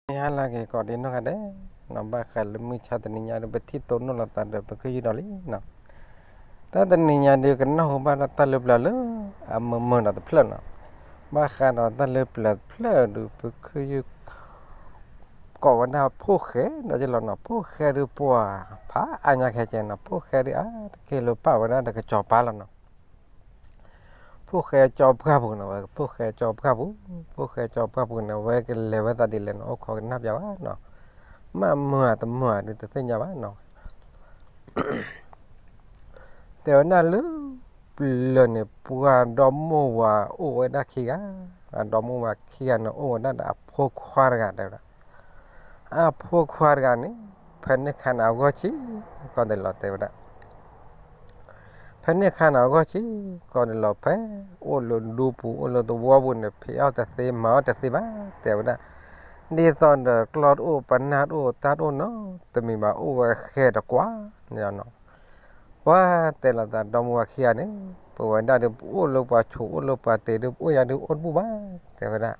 မုၢ်ဟါလၢက့ၤကိးဒံးနီၢ်ဂၤဒဲး, နီၢ်ဘၣ်ဃးလၢမုၢ်ဆါတနံၤညါဒီး ပထံၣ်တိၢ်နီၣ်လိာ်သးဒီးပခုၣ်ယုၢ်ဒီးလံနီၤ. တၢ်တနံၤညါဒုးကနၢ်ဟူဘၣ်ဒီးတၢ်လၢပျၢၤလၢ အမုာ်မုာ်ဒီးတဖျၢၣ်နီၤ. ဘၣ်ဃးဒီးတၢ်လၢပျၢၤတဖျၢၣ်ဒုး ပခုၣ်ယုၢ် ကိးဝဲဒၣ်ဖိၣ်ဃဲဒီးက့လီၤနီၤ. ဖိၣ်ဃဲဒုးပှၤဖးအါညါခဲကဲနီၤ. ဖိၣ်ဃဲဒုးအါတက့ၢ်လၢပာ်ဝဲဒၣ်ဒီးကစီၤပၤလီၤနီၤ. ဖိၣ်ဃဲကၠီပှၢ်ပူၤနီၤ, ဝဲဖိၣ်ဃဲကၠီပှၢ်ပူၤ, ဖိၣ်ဃဲကၠီပှၢ်ပူၤန့ၣ် အဝဲကလဲၤဝဲသးဒ်လဲၣ်နီၤ, အိၣ်ခိးကနၣ်ပျးဘၣ်နီၤ. မ့ၢ်မုာ်ဧါတမုာ်ဧါဒုးတသ့ၣ်ညါဘၣ်နီၤ. တဲဝဲဒၣ်လၢပျၢၤန့ၣ် ပှၤဒီမါဝၤအိၣ်ဝဲဒၣ်ခံဂၤ, အဒီမါဝၤခံဂၤန့ၣ် အိၣ်ဝဲဒၣ်ဒီးအဖိခွါတဂၤတဲဝဲဒၣ်. အဖိခွါတဂၤန့ၣ် ဖဲန့ၣ်ခါန့ၣ် အဂီၢ်ဆံး ကီၢ်ဒဲးလီၤတဲဝဲဒၣ်. ဖဲန့ၣ်ခါန့ၣ် အဂီၢ်ဆံး ကီၢ်ဒဲးလီၤ ဖဲအိၣ်လၢဒူပူၤ အိၣ်လၢသဝီပူၤန့ၣ် ဖံးအီၣ်တသ့ မၤအီၣ်တသ့ဘၣ် တဲဝဲဒၣ်. ဒ်သိးဒီးကျီတအိၣ် ပနၢ်တအိၣ် တၢ်တအိၣ်နီတမံၤဘၣ် အိၣ်ဝဲဃဲတကွၢ်န့ၣ်နီၤ. ပှၤတဲလိာ်သးဒီမါဝၤခံဂၤန့ၣ် ပဝဲဒၣ်ဒီး ပအိၣ်လၢပှၤဆိး အိၣ်လၢပှၤတ့ၤဒီး ပအိၣ်ယါဒီးအိၣ်တဘူၣ်ဘၣ် တဲဝဲဒၣ်.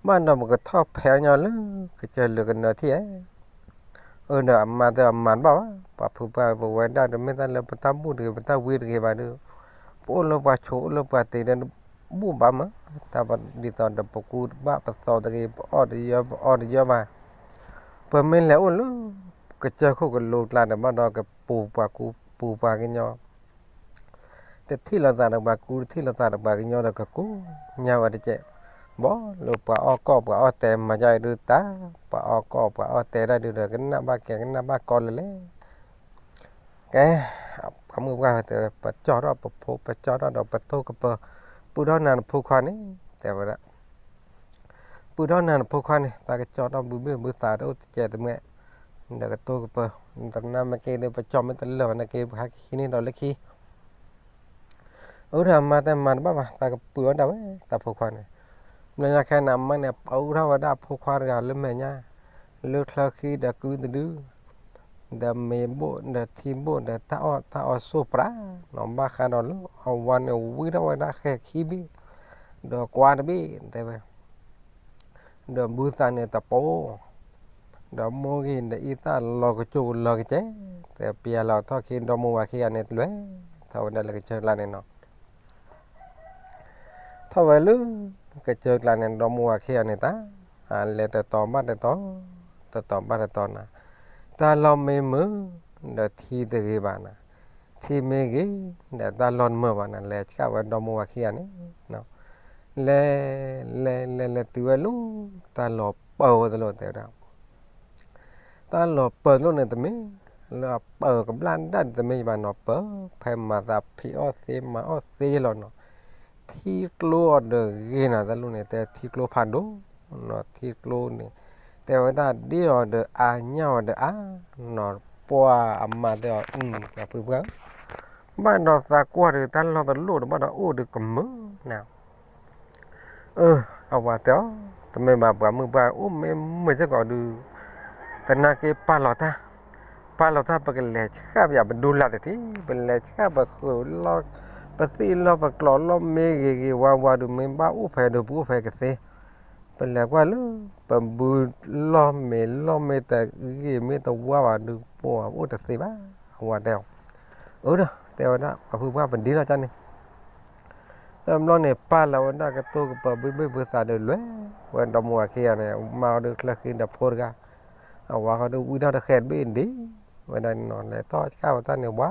ဘၣ်ဒီးပကထီၣ်ဖဲးညီလၢကစၢၢ်လၢကနၢၤထံၣ်ဧါ. အၢဒီးအမါတဲအမၤတဘၣ်ဘၣ်, ပှၤဖုပှၢ်ပဝဲဒၣ်ဒီး မ့ၢ်တၢ်လၢပတၢ်ဘူၣ်တဂ့ၤ ပတၢ်ဝံတဂ့ၤဘၣ်ဒီး ပအိၣ်လၢပှၤဆိး အိၣ်လၢပှၤတ့ၤဒီး ဘူၣ်ဘၣ်မး, တၢ်ဒ်သိးဒီးပကူတဘၣ် ပသီတဂ့ၤ ပအီၣ်တယၢ ပအီတယၢဘၣ်. ပမ့ၢ်လဲၤအိၣ်လၢ ကစၢၢ်ခိၣ်ကလိကျါဒီး ဘၣ်ဒီးကပူၤပှၤကူ ပူၤပှၤကညီ တထံၣ်လိာ်သးဒီးပှၤကူ တထံၣ်လိာ်သးဒီးပှၤကညီဒီး ကကူညါဝဲတကဲး. ဘီလၢပှၤအီၣ်ကီၢ်ပှၤအီၣ်တဲာ် မၤဒ်အံၤဒုးတၢ်, ပှၤအီၣ်ကီၢ်ပှၤအီၣ်တဲာ်ဒၣ်ဒုးဒီး ကနၣ်ဘၣ်ကဲ ကနၣ်ဘၣ်ကီလၢလဲၣ်. ကဲ, ပှၤမုၣ်ပှၢ်တဲဝဲ ပကၠီထီၣ်ပဖိ ပကၠီထီၣ်ဒီးပတိၢ်ကပၢၤ, ပုၢ်ထီၣ်နၤနဖိခွါန့ၣ် တဲဝဲဒၣ်. ပုၢ်ထီၣ်နၤနဖိခွါန့ၣ် သးကကၠီထီၣ်ဘုဘ့ၣ်ဘုသးတအိၣ်တကဲးတမှဲး, ဒီးကတိၢ်ကပၢၤ, တနၢ်မ့ၢ်က့ၤဒီး ပကၠီမ့ၢ်တလၢာ်ဘၣ်နာ်က့ ပဟဲကဟံးန့ၢ်ဒီးလၢခံ အၢဒီးအမါတဲမၤတဘၣ်ဘၣ် သးကပုာ်ဝဲဒၣ်ဝဲ တၢ်ဖိခွါန့ၣ်. ဘျီညါခဲန့ၣ် အမါန့ၣ် ပုာ်ထီၣ်ဝဲဒၣ်အဖိခွါတဂၤလၢမဲာ်ညါ, လၢချၢဃံဒီးကုတဒု, ဒီးမ့ၤဘိၣ်ဒီးထံဘိၣ်ဒီးတၢ်အီၣ်တၢ်အီစိၢ်ပြးနီၤ, ဘၣ်ဃးဒီးလၢအဝၤန့ၣ် ဝံထီၣ်ဝဲဒၣ်ဃဲခံဘ့ၣ်, ဒီးကွါတဘ့ၣ်တဲဝဲ ဒီးဘုသးန့ၣ်တပိာ်, ဒီးမိၢ်ဂ့ၤဒီးအံသၣ်လီၤကစိၢ်လီၤကစဲး, တဲပျဲလီၤထီၣ်ခံ ဒီမါဝၤခံဂၤန့ၣ် လဲၤထီၣ်ဝဲဒၣ်လၢကစၢၢ်ကျါန့ၣ်နီၤ. ထီၣ်ဝဲလၢကစၢၢ်ကျါန့ၣ် ဒီမါဝၤခံဂၤန့ၣ်တၢ်, လဲၤတတီၤဘၣ်တတီၤ, တတီၤဘၣ်တတီၤနၤ, တၢ်လီၢ်မ့ၢ်မုာ် ဒီးထံတဂ့ၤဘၣ်နၤ, ထံမ့ၢ်ဂ့ၤ ဒီးတၢ်လီၢ်တမုာ်ဘၣ်နၤ, လဲၤဆှၣ်ဝဲဒီမါဝၤခံဂၤန့ၣ် လဲၤ လဲၤလဲၤလဲၤတုၤဝဲလၢ တၢ်လီၢ်ပၢဝဲတလိၣ်တဲဝဲဒၣ်. တၢ်လီၢ်ပၢတလိၣ်န့ၣ်တမ့ၢ်လၢအပၢကဘျၣ်ဒၣ်တမ့ၢ်ဘၣ်နီၤ, ပၢဖဲမၤသးဖံးအီၣ်သ့ မၤအီၣ်သ့လီၤနီၤ. ထံကျိအီၤဒီးဂ့ၤနၤ တၢ်လီၢ်န့ၣ် တဲထံကျိဖးဒိၣ်နီၤ, ထံကျိန့ၣ် တဲဝဲဒၣ်ဒ့အီၤဒီးအါ ညၣ်အီၤဒီးအါနီၤ, ပှၤအမါတဲအီၤ အု ပှၤဖုပှၢ်ဧၢ, ဘၣ်ဒီးသးကွၢ်ဒီးတၢ်လီၢ်တလိၣ်ဒီး ဘၣ်ဒီးအိၣ်ဒီးကမုာ်နၤ အၢ အဝၤတဲအီၤ, တမ့ၢ်ဘၣ်ပှၤမုၣ်ပှၢ် အိၣ်မ့ၢ်မုာ်စ့ၢ်ကီးဒုး, သနာ်က့ပာ်လီၤတၢ်, ပာ်လီၤတၢ် ပကလဲၤဆှၣ်ပယၤပဒူလၢ်တထံး, ပလဲၤဆှၣ်ပဃုာ်လီၢ်, ပသံၣ်လီၢ် ပကျိးလီၢ်မ့ၢ်ဂ့ၤဂ့ၤဝါဝါဒုး မ့ၢ်ဘၣ်အိၣ်ဖဲဒုး ပအိၣ်ဖဲကသ့, ပလဲၤကွၢ်လၢ ပဘုလီၢ်မ့ၢ်လီၢ်မ့ၢ်တဂ့ၤမ့ၢ်တဝါဘၣ်ဒုး ပအိၣ်တသ့ဘၣ်, အဝၤတဲအီၤ. အၢ ဒီးတဲဝဲဒၣ် ပှၤဖုပှၢ် ပဒ်လီၤကန့ၣ် တဘျီန့ၣ် ပာ်လီၤဝဲဒၣ်ကတိၢ်ကပၢၤ ဘုဘ့ၣ်ဘုသးဒီး လဲၤဝဲဒီမါဝၤခံဂၤန့ၣ် မါအီၤဒီးချၢဃံဒီးဖိတဂၤ, အဝၤဃီဒီးဝံထီၣ်တဃဲးတဘ့ၣ်ဒ်ဝဲဒၣ်န့ၣ်နီၤ, လဲၤထီၣ်ဆှၣ်ဝဲတၢ်န့ၣ် ဝါ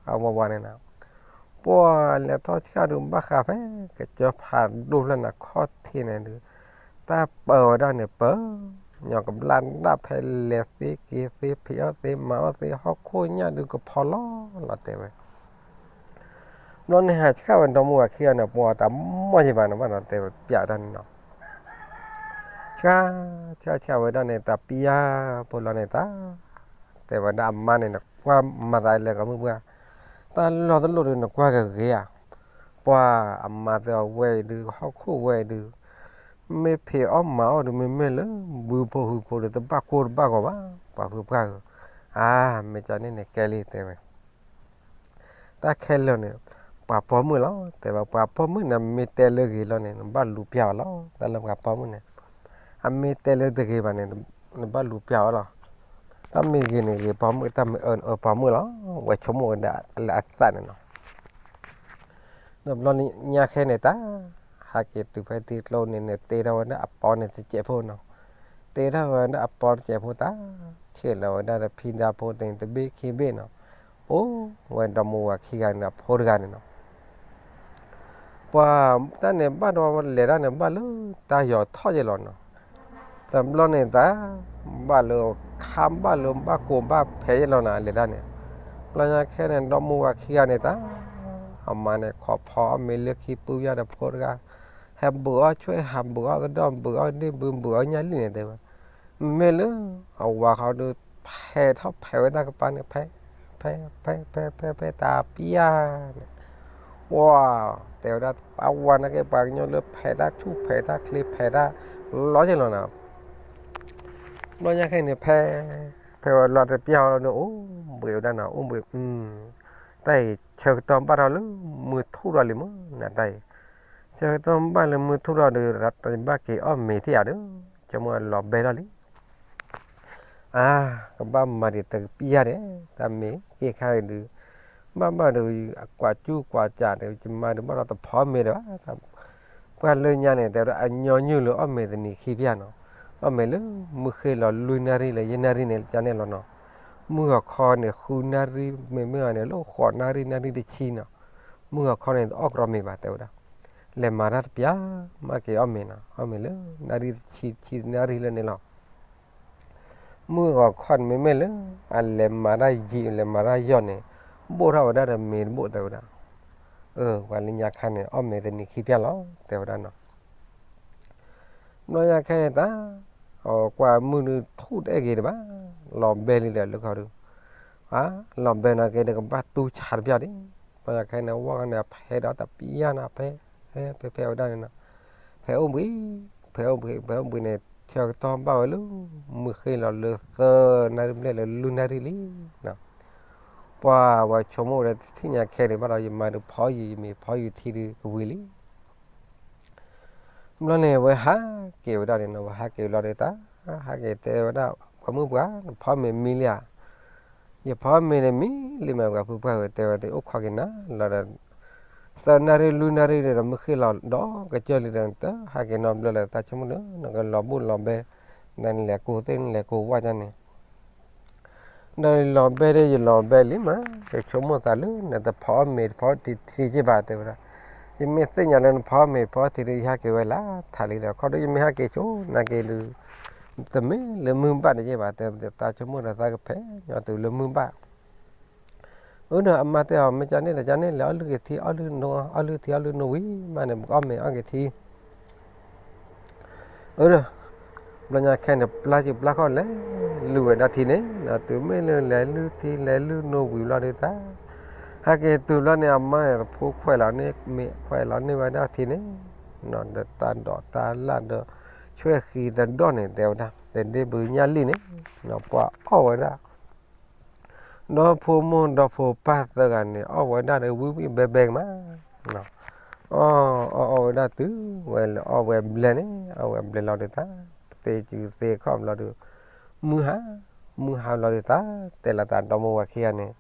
အဝၤဝၤန့ၣ်နီၤ, ပှၤလဲၤထီၣ်ဆှၣ်ဒုး ဘၣ်ဃးဖဲကစၢၢ်ဖးဒိၣ်ဖျၢၣ်န့ၣ် ခီၣ်ထံးန့ၣ်ဒုး တၢ်ပၢဝဲဒၣ်န့ၣ် ပၢညီကဘျၣ်ဒၣ်ဖဲလဲၤသ့က့ၤသ့ ဖံးအီၣ်သ့ မၤအီၣ်သ့ ဟီၣ်ခိၣ်ညၣ်ဒုးကဖီလီၤလီၤတဲဝဲ ဘျီန့ၣ် ဟးဆှၣ်ဝဲဒီမါဝၤခံဂၤန့ၣ် ပှၤတၢ်မီၢ်ယံၤဘၣ်န့ၣ်ဘၣ်နီၤ, တဲဝဲပျးတၢ်န့ၣ်နီၤ, ဆှၣ် ဆှၣ်ဆှၣ်ဝဲဒၣ်န့ၣ် တၢ်ပျၢ်ဖိလီၤန့ၣ်တၢ်, တဲဝဲဒၣ်အမါန့ၣ် နကွၢ်မၤသးလဲၣ် ကီၢ်မုၢ်ပှၢ်, တၢ်လီၢ်တလိၣ်ဒီး နကွၢ်ကဂ့ၤဧါ, ပှၤအမါတဲအီၤဝဲအံၤဒုး ဟီၣ်ခိၣ်ဝဲအံၤဒုး မ့ၢ်ဖံးအီၣ်မၤအီၣ်ဒုး မ့မ့ၢ်လၢဘုဖိဟုဖိဒီး တဘၣ်ကိၢ်တဘၣ်ဂီၤဘၣ်, ပှၤဖုပှၢ်ဧၢ, အါ မ့ၢ်ကန့ၣ်န့ၣ် ကဲလံ တဲဝဲ တၢ်ခဲလၢာ်န့ၣ် ပှၤပိာ်မုၣ်လီၤ, တဲဝဲပှၤပိာ်မုၣ်န့ၣ် မ့ၢ်တဲလၢဂ့ၤလီၤန့ၣ် နဘၣ်လူၤပျၢ်အီၤလီၤ, တၢ်လၢပှၤပိာ်မုၣ်န့ၣ်, အမ့ၢ်တဲလၢတဂ့ၤဘၣ်န့ၣ် နဘၣ်လူၤပျၢ်ဝဲလီၤ. တၢ်မ့ၢ်ဂ့ၤန့ၣ်ဂ့ၤပိာ်မုၣ်, တၢ်မ့ၢ်အၢန့ၣ်အၢပိာ်မုၣ်လီၤ. ဝဲဆိကမိၣ်ဝဲဒၣ်လၢအသးန့ၣ်နီၤ. ဒီးဘျီညါခဲန့ၣ်တၢ် ဟးက့ၤတုၤဖဲထံကျိန့ၣ်န့ၣ် တ့ထီၣ်ဝဲဒၣ်အပီန့ၣ်တစဲးဖိနီၤ. တ့ထီၣ်ဝဲဒၣ်အပီတစဲးဖိတၢ် ဆ့ၣ်လီၤဝဲဒၣ်ဒီးဖံဒါဖိသ့ၣ်တဘ့ၣ်ခံဘ့ၣ်နီၤ. အိၣ်ဝဲဒီမါဝၤခံဂၤန့ၣ် အဖိတဂၤန့ၣ်နီၤ. ပှၤတၢ်န့ၣ်ဘၣ်ဒီးလဲၤတၢ်န့ၣ် ဘၣ်လၢတၢ်ယီၤထီၣ်ယဲလီၤနီၤ. တဘျီန့ၣ်တၢ် ဘၣ်လၢခါဘၣ်လၢဘၣ်ကိးဘၣ်ဖဲးယဲလီၤနီၤ လဲၤတၢ်န့ၣ်. ဘျီညါခဲန့ၣ် ဒီမါဝၤခံဂၤန့ၣ်တၢ် အမါန့ၣ် ခိးဖီအီၣ်မ့ၤလၢခံပုၢ်ယၢ်ဒီးဖိတဂၤ, ဟဲဘုးအီၣ်ဆွဲၣ် ဟးဘုးအီၣ်သဒီၣ် ဘုးအီၣ်ဒ့ၣ်ဘုး ဘုးအီၣ်ညၣ်လံၣ်န့ၣ်တဲဝဲ. မ့မ့ၢ်လၢ အဝၤဃီဒီး ဖဲးထီၣ်ဖဲးဝဲတၢ်ကပၤန့ၣ် ဖဲး ဖဲး ဖဲး ဖဲး ဖဲး ဖဲးတၢ်ပျၢ်န့ၣ်, ဝါ တဲဝဲဒၣ် ပှၤဝၤနာ်က့ ပှၤကညီလၢဖဲးတၢ်ဆူၣ်ဖဲးတၢ်ချ့ဖဲးတၢ် လီၤက့ၤလီၤနီၤ. ဘျီညါခဲအံၤန့ၣ် ဖဲ ဖဲဝဲလီၤတပျၢ်လီၤဒီး အိၣ်ဘှံးဝဲဒၣ်နီၤ အိၣ်ဘှံး, တၢ်အံၤ ဆၢကတီၢ်ဘၣ်ထီၣ်လၢ မုၢ်ထူၣ်ထီၣ်လံမ့ၢ်နတၢ်အံၤ, ဆၢကတီၢ်ဘၣ်လၢမုၢ်ထူၣ်ထီၣ်ဒီး တဘၣ်က့ၤအီၣ်မ့ၤထံၣ်ဧါဒီး ဆိကမိၣ်လီၤဘဲထီၣ်လံ. အါ ကဘၣ်မၤဒံးတကပျၢ်ဒဲး တၢ်မ့ၢ်က့ၤခါအံၤဒုး ဘၣ်ဘၣ်ဒီး အကွၢ်ကူကွၢ်ကးဒီး ယမါဒုးဘၣ်ဒီးတဖီမ့ၤဒီးဘၣ် ပှၤလၢညါန့ၣ် တဲဝဲဒၣ်အညီနုၢ်လၢအီၣ်မ့ၤတနံၤခံပျၢ်နီၤ, အီၣ်မ့ၤလၢမုၢ်ဃ့လီၤလွံၢ်နၣ်ရံၣ်လၢယဲၢ်နၣ်ရံၣ်န့ၣ် ကန့ၣ်လီၤနီၤ, မုၢ်ဂီၤခီန့ၣ် ဃုနၣ်ရံၣ် မ့မ့ၢ်န့ၣ် လၢဃိးနၣ်ရံၣ် နၣ်ရံၣ်တဆံနီၤ, မုၢ်ဂီၤခီန့ၣ် တအီၣ်ကြီမ့ၤဘၣ် တဲဝဲဒၣ်, လဲၤမၤတၢ်တပျၢ် မၤက့ၤအီၣ်မ့ၤနီၤ, အီၣ်မ့ၤလၢ နၣ်ရံၣ်တဆံ တဆံနၣ်ရံၣ်လၢန့ၣ်လီၤ. မုၢ်ဂီၤခီန့ၣ်မ့မ့ၢ်လၢ အလဲၤမၤတၢ်ယံာ် လဲၤမၤတၢ်ယီၢ်န့ၣ် ဘိၣ်ထီၣ်ဝဲဒၣ်ဒီးမ့ၤတဘိၣ် တဲဝဲဒၣ်, အၢ ပှၤလၢညါခါန့ၣ် အီၣ်မ့ၤတနံၤခံပျၢ်လီၤ တဲဝဲဒၣ်နီၤ. ဘျီညါခဲန့ၣ်တၢ် အကွၢ်မုၢ်ဒုးထူၣ်တအဲၣ်ဂ့ၤတဘၣ်, လီၤဘဲလံဒီးလၢခီဒုး, လီၤဘဲနာ်က့ဒီးကဘၣ်တူၢ်ဆါတပျၢ်ဒံး, ဘျီညါခဲန့ၣ် ဝဲန့ၣ် ဖဲးဒီးတပျၢ်နီၤ ဖဲး ဖဲး ဖဲးဝဲဒၣ်န့ၣ်နီၤ, ဖဲးအိၣ်ဘှံး ဖဲးအိၣ်ဘှံး ဖဲးအိၣ်ဘှံးန့ၣ် ဆၢကတီၢ်ဘၣ်ဝဲလၢ မုၢ်ဃ့လီၤလၢသၢနၣ်ရံၣ်ဘျဲၣ်လၢလွံၢ်နၣ်ရံၣ်လံနီၤ, ပှၤဝဲဆိကမိၣ်ဒီးတထံၣ်ညါခဲဒံးဘၣ်ဒီး ယမါဒုးဖီယံၤယမ့ၤ ဖီယံၤထံဒုးကဝံၤလံ. ဘျီန့ၣ် ဝဲဟးက့ၤဝဲဒၣ်န့ၣ်နီၤ, ဝဲဟးက့ၤလီၤဒီးတၢ် ဟးက့ၤတဲဝဲဒၣ် ပှၤမုၣ်ပှၢ် နဖီမ့ၤမံလံဧါ, ယဖီမ့ၤန့ၣ်မံလံမး ပှၤဖုပှၢ်ဧၢ တဲဝဲ တအိၣ်ခိးက့ၤနၤလီၤဒီး သၢနၣ်ရံၣ်လွံၢ်နၣ်ရံၣ်ဒီး မုၢ်ဃ့လီၤဒီးကစၢၢ်လံဒီး တဟးက့ၤနီတဘျီလၢၤ တၢ်ဆိကမိၣ်ဒီး နကလီၤဘူၣ်လီၤဘဲ နလဲၤကိးသ့ၣ်နလဲၤကိးဝၣ်ဒ်န့ၣ် ဒီးယလီၤဘဲဒီး ယလီၤဘဲလံမး, ယဆိကမိၣ်သးလၢ နတဖီအီၣ်မ့ၤတဖီအီၣ်ထံတထံက့ဘၣ် တဲဝဲဒၣ်, ယမ့ၢ်သ့ၣ်ညါလၢနဖီအီၣ်မ့ၤဖီအီၣ်ထံဒီး ယဟဲက့ၤဝဲလၢထးလံဒီး ခီဒီး ယမ့ၢ်ဟဲက့ၤဆိနာ်က့ဒုး တမ့ၢ်လၢမုၢ်ဘၣ်တက့ဘၣ် တဲဝဲဒၣ်, တၢ်ဆိကမိၣ်ဒီးသးကဖဲးညီတုၤလၢမုၢ်ဘၣ် အၢဒီးအမါတဲအီၤ မ့ၢ်ကန့ၣ်ဒီး ကန့ၣ်လဲၤအီၣ်လုၢ်က့ၤထံ အီၣ်လုၢ်နိ အီၣ်လုၢ်ထံ အီၣ်လုၢ်နိဝံၤမးန့ၣ် ပကအီၣ်မ့ၤအီၣ်က့ၤထံ အၢဒီး ဘျီညါခဲန့ၣ် ပျၢ်စုပျၢ်ခီၣ်လဲၤလုၢ်ဝဲဒၣ်ထံန့ၣ် တုၤမ့ၢ်လၢလဲၤလုၢ်ထံလဲၤလုၢ်နိဝံၤဘျီဒီးတၢ် ဟဲက့ၤတုၤဘျီန့ၣ် အမါန့ၣ် ဖိခွဲးလီၤန့ၢ် မ့ၢ်ခွဲးလီၤန့ၢ်ဝဲဒၣ်ထံန့ၣ် ဒီးတၢ်ဒိးတၢ်လၢ်ဒီး ဆွဲၣ်ဃံသဒီၣ်န့ၣ် တဲဝဲဒၣ် တဒ့ဘုးညၣ်လံၣ်န့ၣ် ပှၤအီၣ်ဝဲဒၣ် ဒီဖိမိၢ်ဒီဖိပၢ်သၢဂၤန့ၣ် အီၣ်ဝဲဒၣ်ဒီးဝံၣ်ဝံၣ်ဘဲဘဲကမး, အီၣ်အီၣ်အီၣ်ဝဲဒၣ်တုၤဝဲလၢအီၣ်ဝဲဘျဲၣ်န့ၣ် အီၣ်ဝဲဘျဲၣ်လီၤဒီးတၢ် သ့စုသ့ခီၣ်ဘျီဒီး မုၢ်ဟါ မုၢ်ဟါဘျီဒီးတၢ် တဲလီၤသးဒီမိၢ်ဝၤခံဂၤန့ၣ်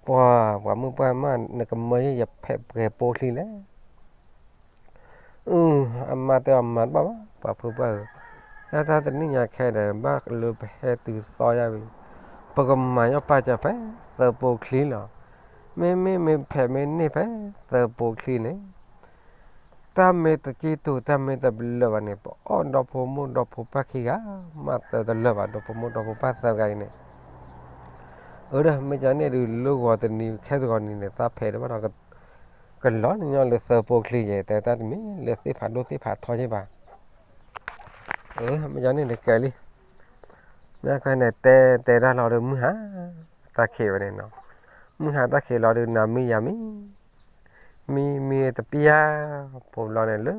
ပှၤ ပှၤမုၣ်ပှၢ်မး နကမၢယဲယဖဲးပှဲၤပိာ်ချံလဲၣ် အၢ အမါတဲအီၤမၤတဘၣ်ဘၣ် ပှၤဖုပှၢ်ဧၢ, တၢ်တနံၣ်ညါခဲဒီး ဘၣ်လၢပဟဲတုၤသီယါဝံၤ ပကမၤညီပာ်စၢၤဖဲသၢပိာ်ချံလီၤ. မ့မ့ၢ်မ့ၢ်ဖဲးမ့ၢ်န့ၢ်ဖဲသၢပိာ်ချံန့ၣ် တၢ်မ့ၢ်တကံတူာ် တၢ်မ့ၢ်တဘျၢဘၣ်န့ၣ် ပအီၣ်ဒီဖိမိၢ်ဒီဖိပၢ်ခံဂၤ မၤတၢ်တလၢာ်ဘၣ် ဒီဖိမိၢ်ဒီဖိပၢ်သၢဂၤအံၤန့ၣ် အၢဒီး မ့ၢ်ကန့ၣ်ဒုး လၢဂီၤတနံၤခဲတဂီၤနံၤန့ၣ် သးဖဲးတဘၣ်ဒီး ကလီၤန့ၢ်ညီလၢသၢပိာ်ချံယဲၢ် တဲတၢ်တမ့ၢ်လၢသ့ၣ်ဖးဒိၣ်သ့ၣ်ဖးထီယဲၢ်ဘၣ်. အၢ မ့ၢ်ကန့ၣ်ဒုးကဲလံ မ့ၢ်ခါန့ၣ် တဲတဲတၢ်လီၤဒီး မုၢ်ဟါတၢ်ခံးဝဲန့ၣ်နီၤ, မုၢ်ဟါတၢ်ခံးလီၤဒီး နၤမံယၤမံ, မံမံတပျၢ် ဖိဘျီန့ၣ်လၢ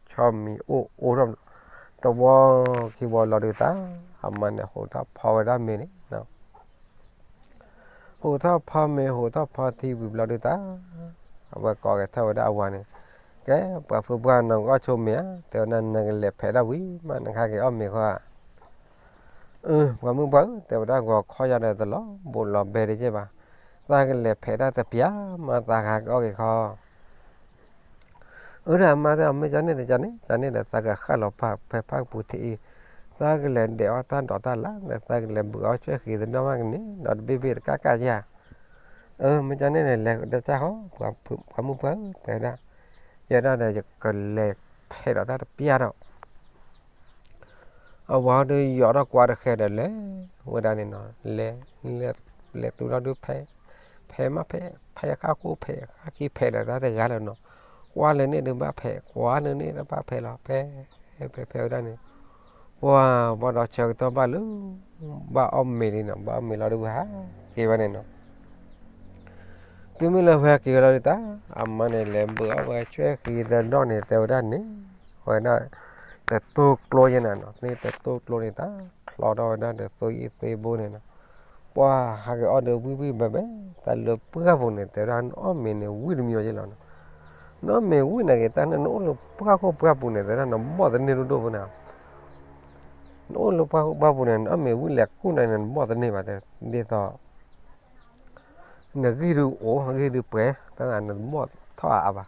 ဆီမံၤအိၣ်အိၣ်ထီၣ် တဝီခံဝီလီၤဒုးတၢ် အမါန့ၣ်ဟိးထီၣ်ဖီဝဲဒၣ်မ့ၤန့ၣ် ဟိးထီၣ်ဖီမ့ၤ ဟိးထီၣ်ဖီထံဝံၤဘျီဒုးတၢ် အဝဲကိးက့ၤထီၣ်ဝဲဒၣ်အဝၤန့ၣ်, ကဲ ပှၤဖုပှၢ်နီၢ်ကအီၣ်ဆိမ့ၤဧါ, တဲဝဲဒၣ် နကလဲၤဖဲးတၢ်ဝံၤမး နခါက့ၤအီၣ်မ့ၤဃီဧါ. အၢ ပှၤမုၣ်ပှၢ်ဧၢ, တဲဝဲဒၣ် ဂီၤခီယၤဒီးတလီၤဘူးလီၤဘဲတက့ၢ်ဘၣ်, သးကလဲၤဖဲးတၢ်တပျၢ်မး သးကဟးက့ၤအီၣ်က့ၤခီ အၢ ဒီးအမါတဲအီၤ မ့ၢ်ကန့ၣ်ဒီး ကန့ၣ် ကန့ၣ်ဒီး သးကဃၣ်လီၤပာ်ဖဲဖၣ်ကပူၤထံးအံၤ, သးကလဲၤဒဲးအီၣ်တၢ်ဒိးတၢ်လၢ်ဒီး သးကလဲၤဘုးအီၣ်ဆွဲၣ်ဃံၤသဒီၣ်မးကန့ၣ် ဒီးတဘ့ၣ်ဘ့ၣ်တကးကးယၤ. အၢ မ့ၢ်ကန့ၣ်န့ၣ် လဲၤတၢ်ဆၣ်ဃီ ပှၤမုၣ်ပှၢ်ဧၢ တဲဝဲဒၣ်, ယဲဒၣ်ဒီး ယကလဲၤဖဲးဒီးတၢ်တပျၢ်ဒီး အဝၤဒီးယီၤထီၣ်ကွၢ်တဃဲဒီးလဲၤဝဲဒၣ်န့ၣ်နီၤ, လဲၤ လဲၤတုၤလီၤဒုးဖဲး, ဖဲးမးဖဲး, ဖဲးဃၣ်ခိၣ်ဖဲး, ဃၣ်ခံဖဲးဒီးတၢ်တဂၤလၢၤနီၤ, ကွၢ်လၢန့ၣ်ဒုးဘၣ်ဖဲး, ကွၢ်လၢန့ၣ်ဒီးဘၣ်ဖဲးလီၤ, ဖဲး ဖဲး ဖဲးဝဲဒၣ်န့ၣ်, ပှၤဘၣ်ဒီးဆၢကတီၢ်ဘၣ်လၢ ဘၣ်အီၣ်မ့ၤလံနီၤ, ဘၣ်အီၣ်မ့ၤလီၤဒုးဝဲဟးက့ၤဝဲန့ၣ်နီၤ. တုၤမ့ၢ်လၢဝဲဟဲက့ၤဝဲလီၤဒုးတၢ်, အမါန့ၣ် လဲၤဘုးအီၣ်ဝဲဆွဲၣ်ဃံၤသဒီၣ်န့ၣ် တဲဝဲဒၣ်န့ၣ်, ဝဲဒၣ် တတိၢ်ကျိယဲနၤနီၤ, န့ၣ်တတိၢ်ကျိန့ၣ် တၢ်ချီထီၣ်ဝဲဒၣ်ဒီးသိအံၣ်သ့ဘိန့ၣ်နီၤ, ပှၤဟးက့ၤအီၣ်ဒီးဝံၣ်ဝံၣ်ဘဲဘဲ, တၢ်လၢပှၢ်ပူၤန့ၣ် တဲဝဲဒၣ် နအီၣ်မ့ၤန့ၣ် ဝံၣ်တမံၤအီၤယဲလီၤနီၤ, နအီၣ်မ့ၤဝံၣ်နာ်က့ၤ တၢ်န့ၣ် နအိၣ်လၢပှၢ်ခိၣ်ပှၢ်ပူၤန့ၣ် တဲဝဲဒၣ် နဘီၣ်သန့ၢ်ဒိၣ်ဒိၣ်ဖိန့ၣ် နအိၣ်လၢပှၢ်ခိၣ်ပှၢ်ပူၤန့ၣ် နအီၣ်မ့ၤဝံၣ်လဲၤကူၣ်နၤန့ၣ် နဘီၣ်သန့ၢ်ဘၣ်, ဒ်သိး နဂံၢ်ဒုးအိၣ် ဂံၢ်ဒုးပှဲၤ, တၢ်နဘီၣ်ထီၣ်အါအါဘၣ်,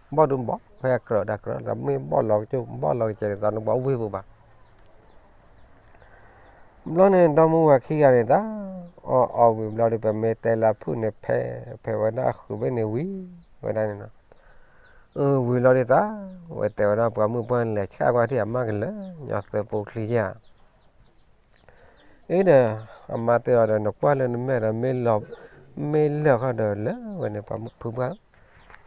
ဘီၣ်ဒုးဘီၣ် ဖဲကြၢးဒၣ်ကြၢး တမ့ၢ်ဘီၣ်လီၤကစၢၢ် ဘီၣ်လီၤကစၢၢ်န့ၣ် တၢ်နဘီၣ်ဝ့ၢ်ပူၤဘၣ်. ဘျီန့ၣ် ဒီမါဝၤခံဂၤန့ၣ် တၢ် အီၣ်အီၣ်ဝံၤဘျီဒီး ပမ့ၢ်တဲလၢဖုၣ်န့ၣ် ဖဲ ဖဲဝဲဒၣ်အဃုာ်ဘ့ၣ်န့ၣ်ဝံၤ ဝဲဒၣ်န့ၣ်နီၤ, ဝံၤလီၤဒုးတၢ် ဝဲတဲဝဲဒၣ် ပှၤမုၣ်ပှၢ်လဲၤဆှၣ်ကွၢ်ထံၣ်အမါကလၢာ် ညီသၢပိချံယါ အ့ဒီး အမါတဲအီၤဒီး နကွၢ်လၢနမဲာ်ဒီး မ့ၢ်လၢာ်ဃီဒီး လၢဝဲန့ၣ် ပှၤဖုပှၢ်ဧၢ,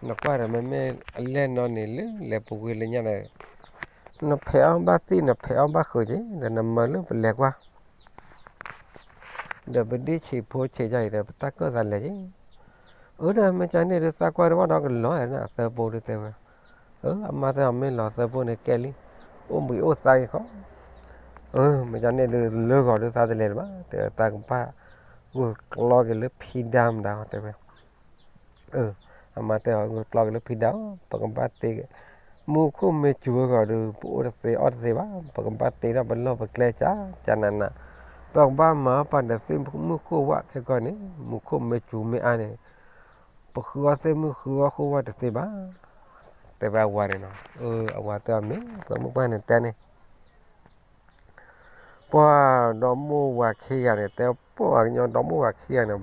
နကွၢ်ဒီးမ့မ့ၢ်အလဲၢ်နီၢ်န့ၣ် လၢလဲၤပူၤကွံာ်လၢညါဒီး နဖဲးအီၣ်ဘၣ်သံၣ် နဖဲးအီၣ်ဘၣ်ဃုာ်က့ၤ ဒီးနမၤလၢပလဲၤကွၢ် ဒီးပဒ့ဆံးဖိဆံးယါအံၤဒီး ပတၢ်ကၢၣ်သးလဲၤက့ၤ, အၢဒီးမ့ၢ်ကန့ၣ်ဒုး သးကွၢ်တဘၣ်ဒီးကလီၤနၤ သၢပိဒုးတဲဝဲ, အၢ အမါတဲအီၤ မ့ၢ်လီၤသၢပိန့ၣ်ကဲလံ, အိၣ်ဘှံးအိၣ်သါက့ၤဃီ, အၢ မ့ၢ်ကန့ၣ်ဒုး လၢဂီၤဒုးသးတလဲၤတဘၣ် တဲဝဲ သးကဘၣ်ဂုာ်ကျီက့ၤလၢဖံဒါမတၤတဲဝဲ အၢ အမါတဲအီၤ ဂုာ်ကျီက့ၤလၢဖံဒါ ပကဘၣ်တ့ မူခိၣ်မ့ၢ်စူၤဝဲဂီၤဒီး ပအိၣ်တသ့အီၣ်တသ့ဘၣ် ပကဘၣ်တ့ထီၣ်ပလီၢ်ပကျဲကၢကၢနးနး, ပကဘၣ်မၤအီၣ်ပာ်ဒီးသ့ၣ်မုၢ်ဃိၣ်ဝၣ် ခဲကီန့ၣ် မူခိၣ်မ့ၢ်စူၤမ့ၢ်အါန့ၣ် ပဃုအီၣ်သ့ၣ်မုၢ်ဃုအီၣ်ဃိၣ်ဝၣ်တသ့ဘၣ် တဲဝဲအဝၤန့ၣ်နီၤ, အဝၤတဲအီၤမ့ၢ် ပှၤမုၣ်ပှၢ်န့ၣ်တဲန့ၣ် ပှၤဒီမိၢ်ဝၤခံဂၤန့ၣ် တဲပှၤကညီဒီမိၢ်ဝၤခံဂၤန့ၣ် ဃူဃီၣ်လီၤကျီက့ၤမးန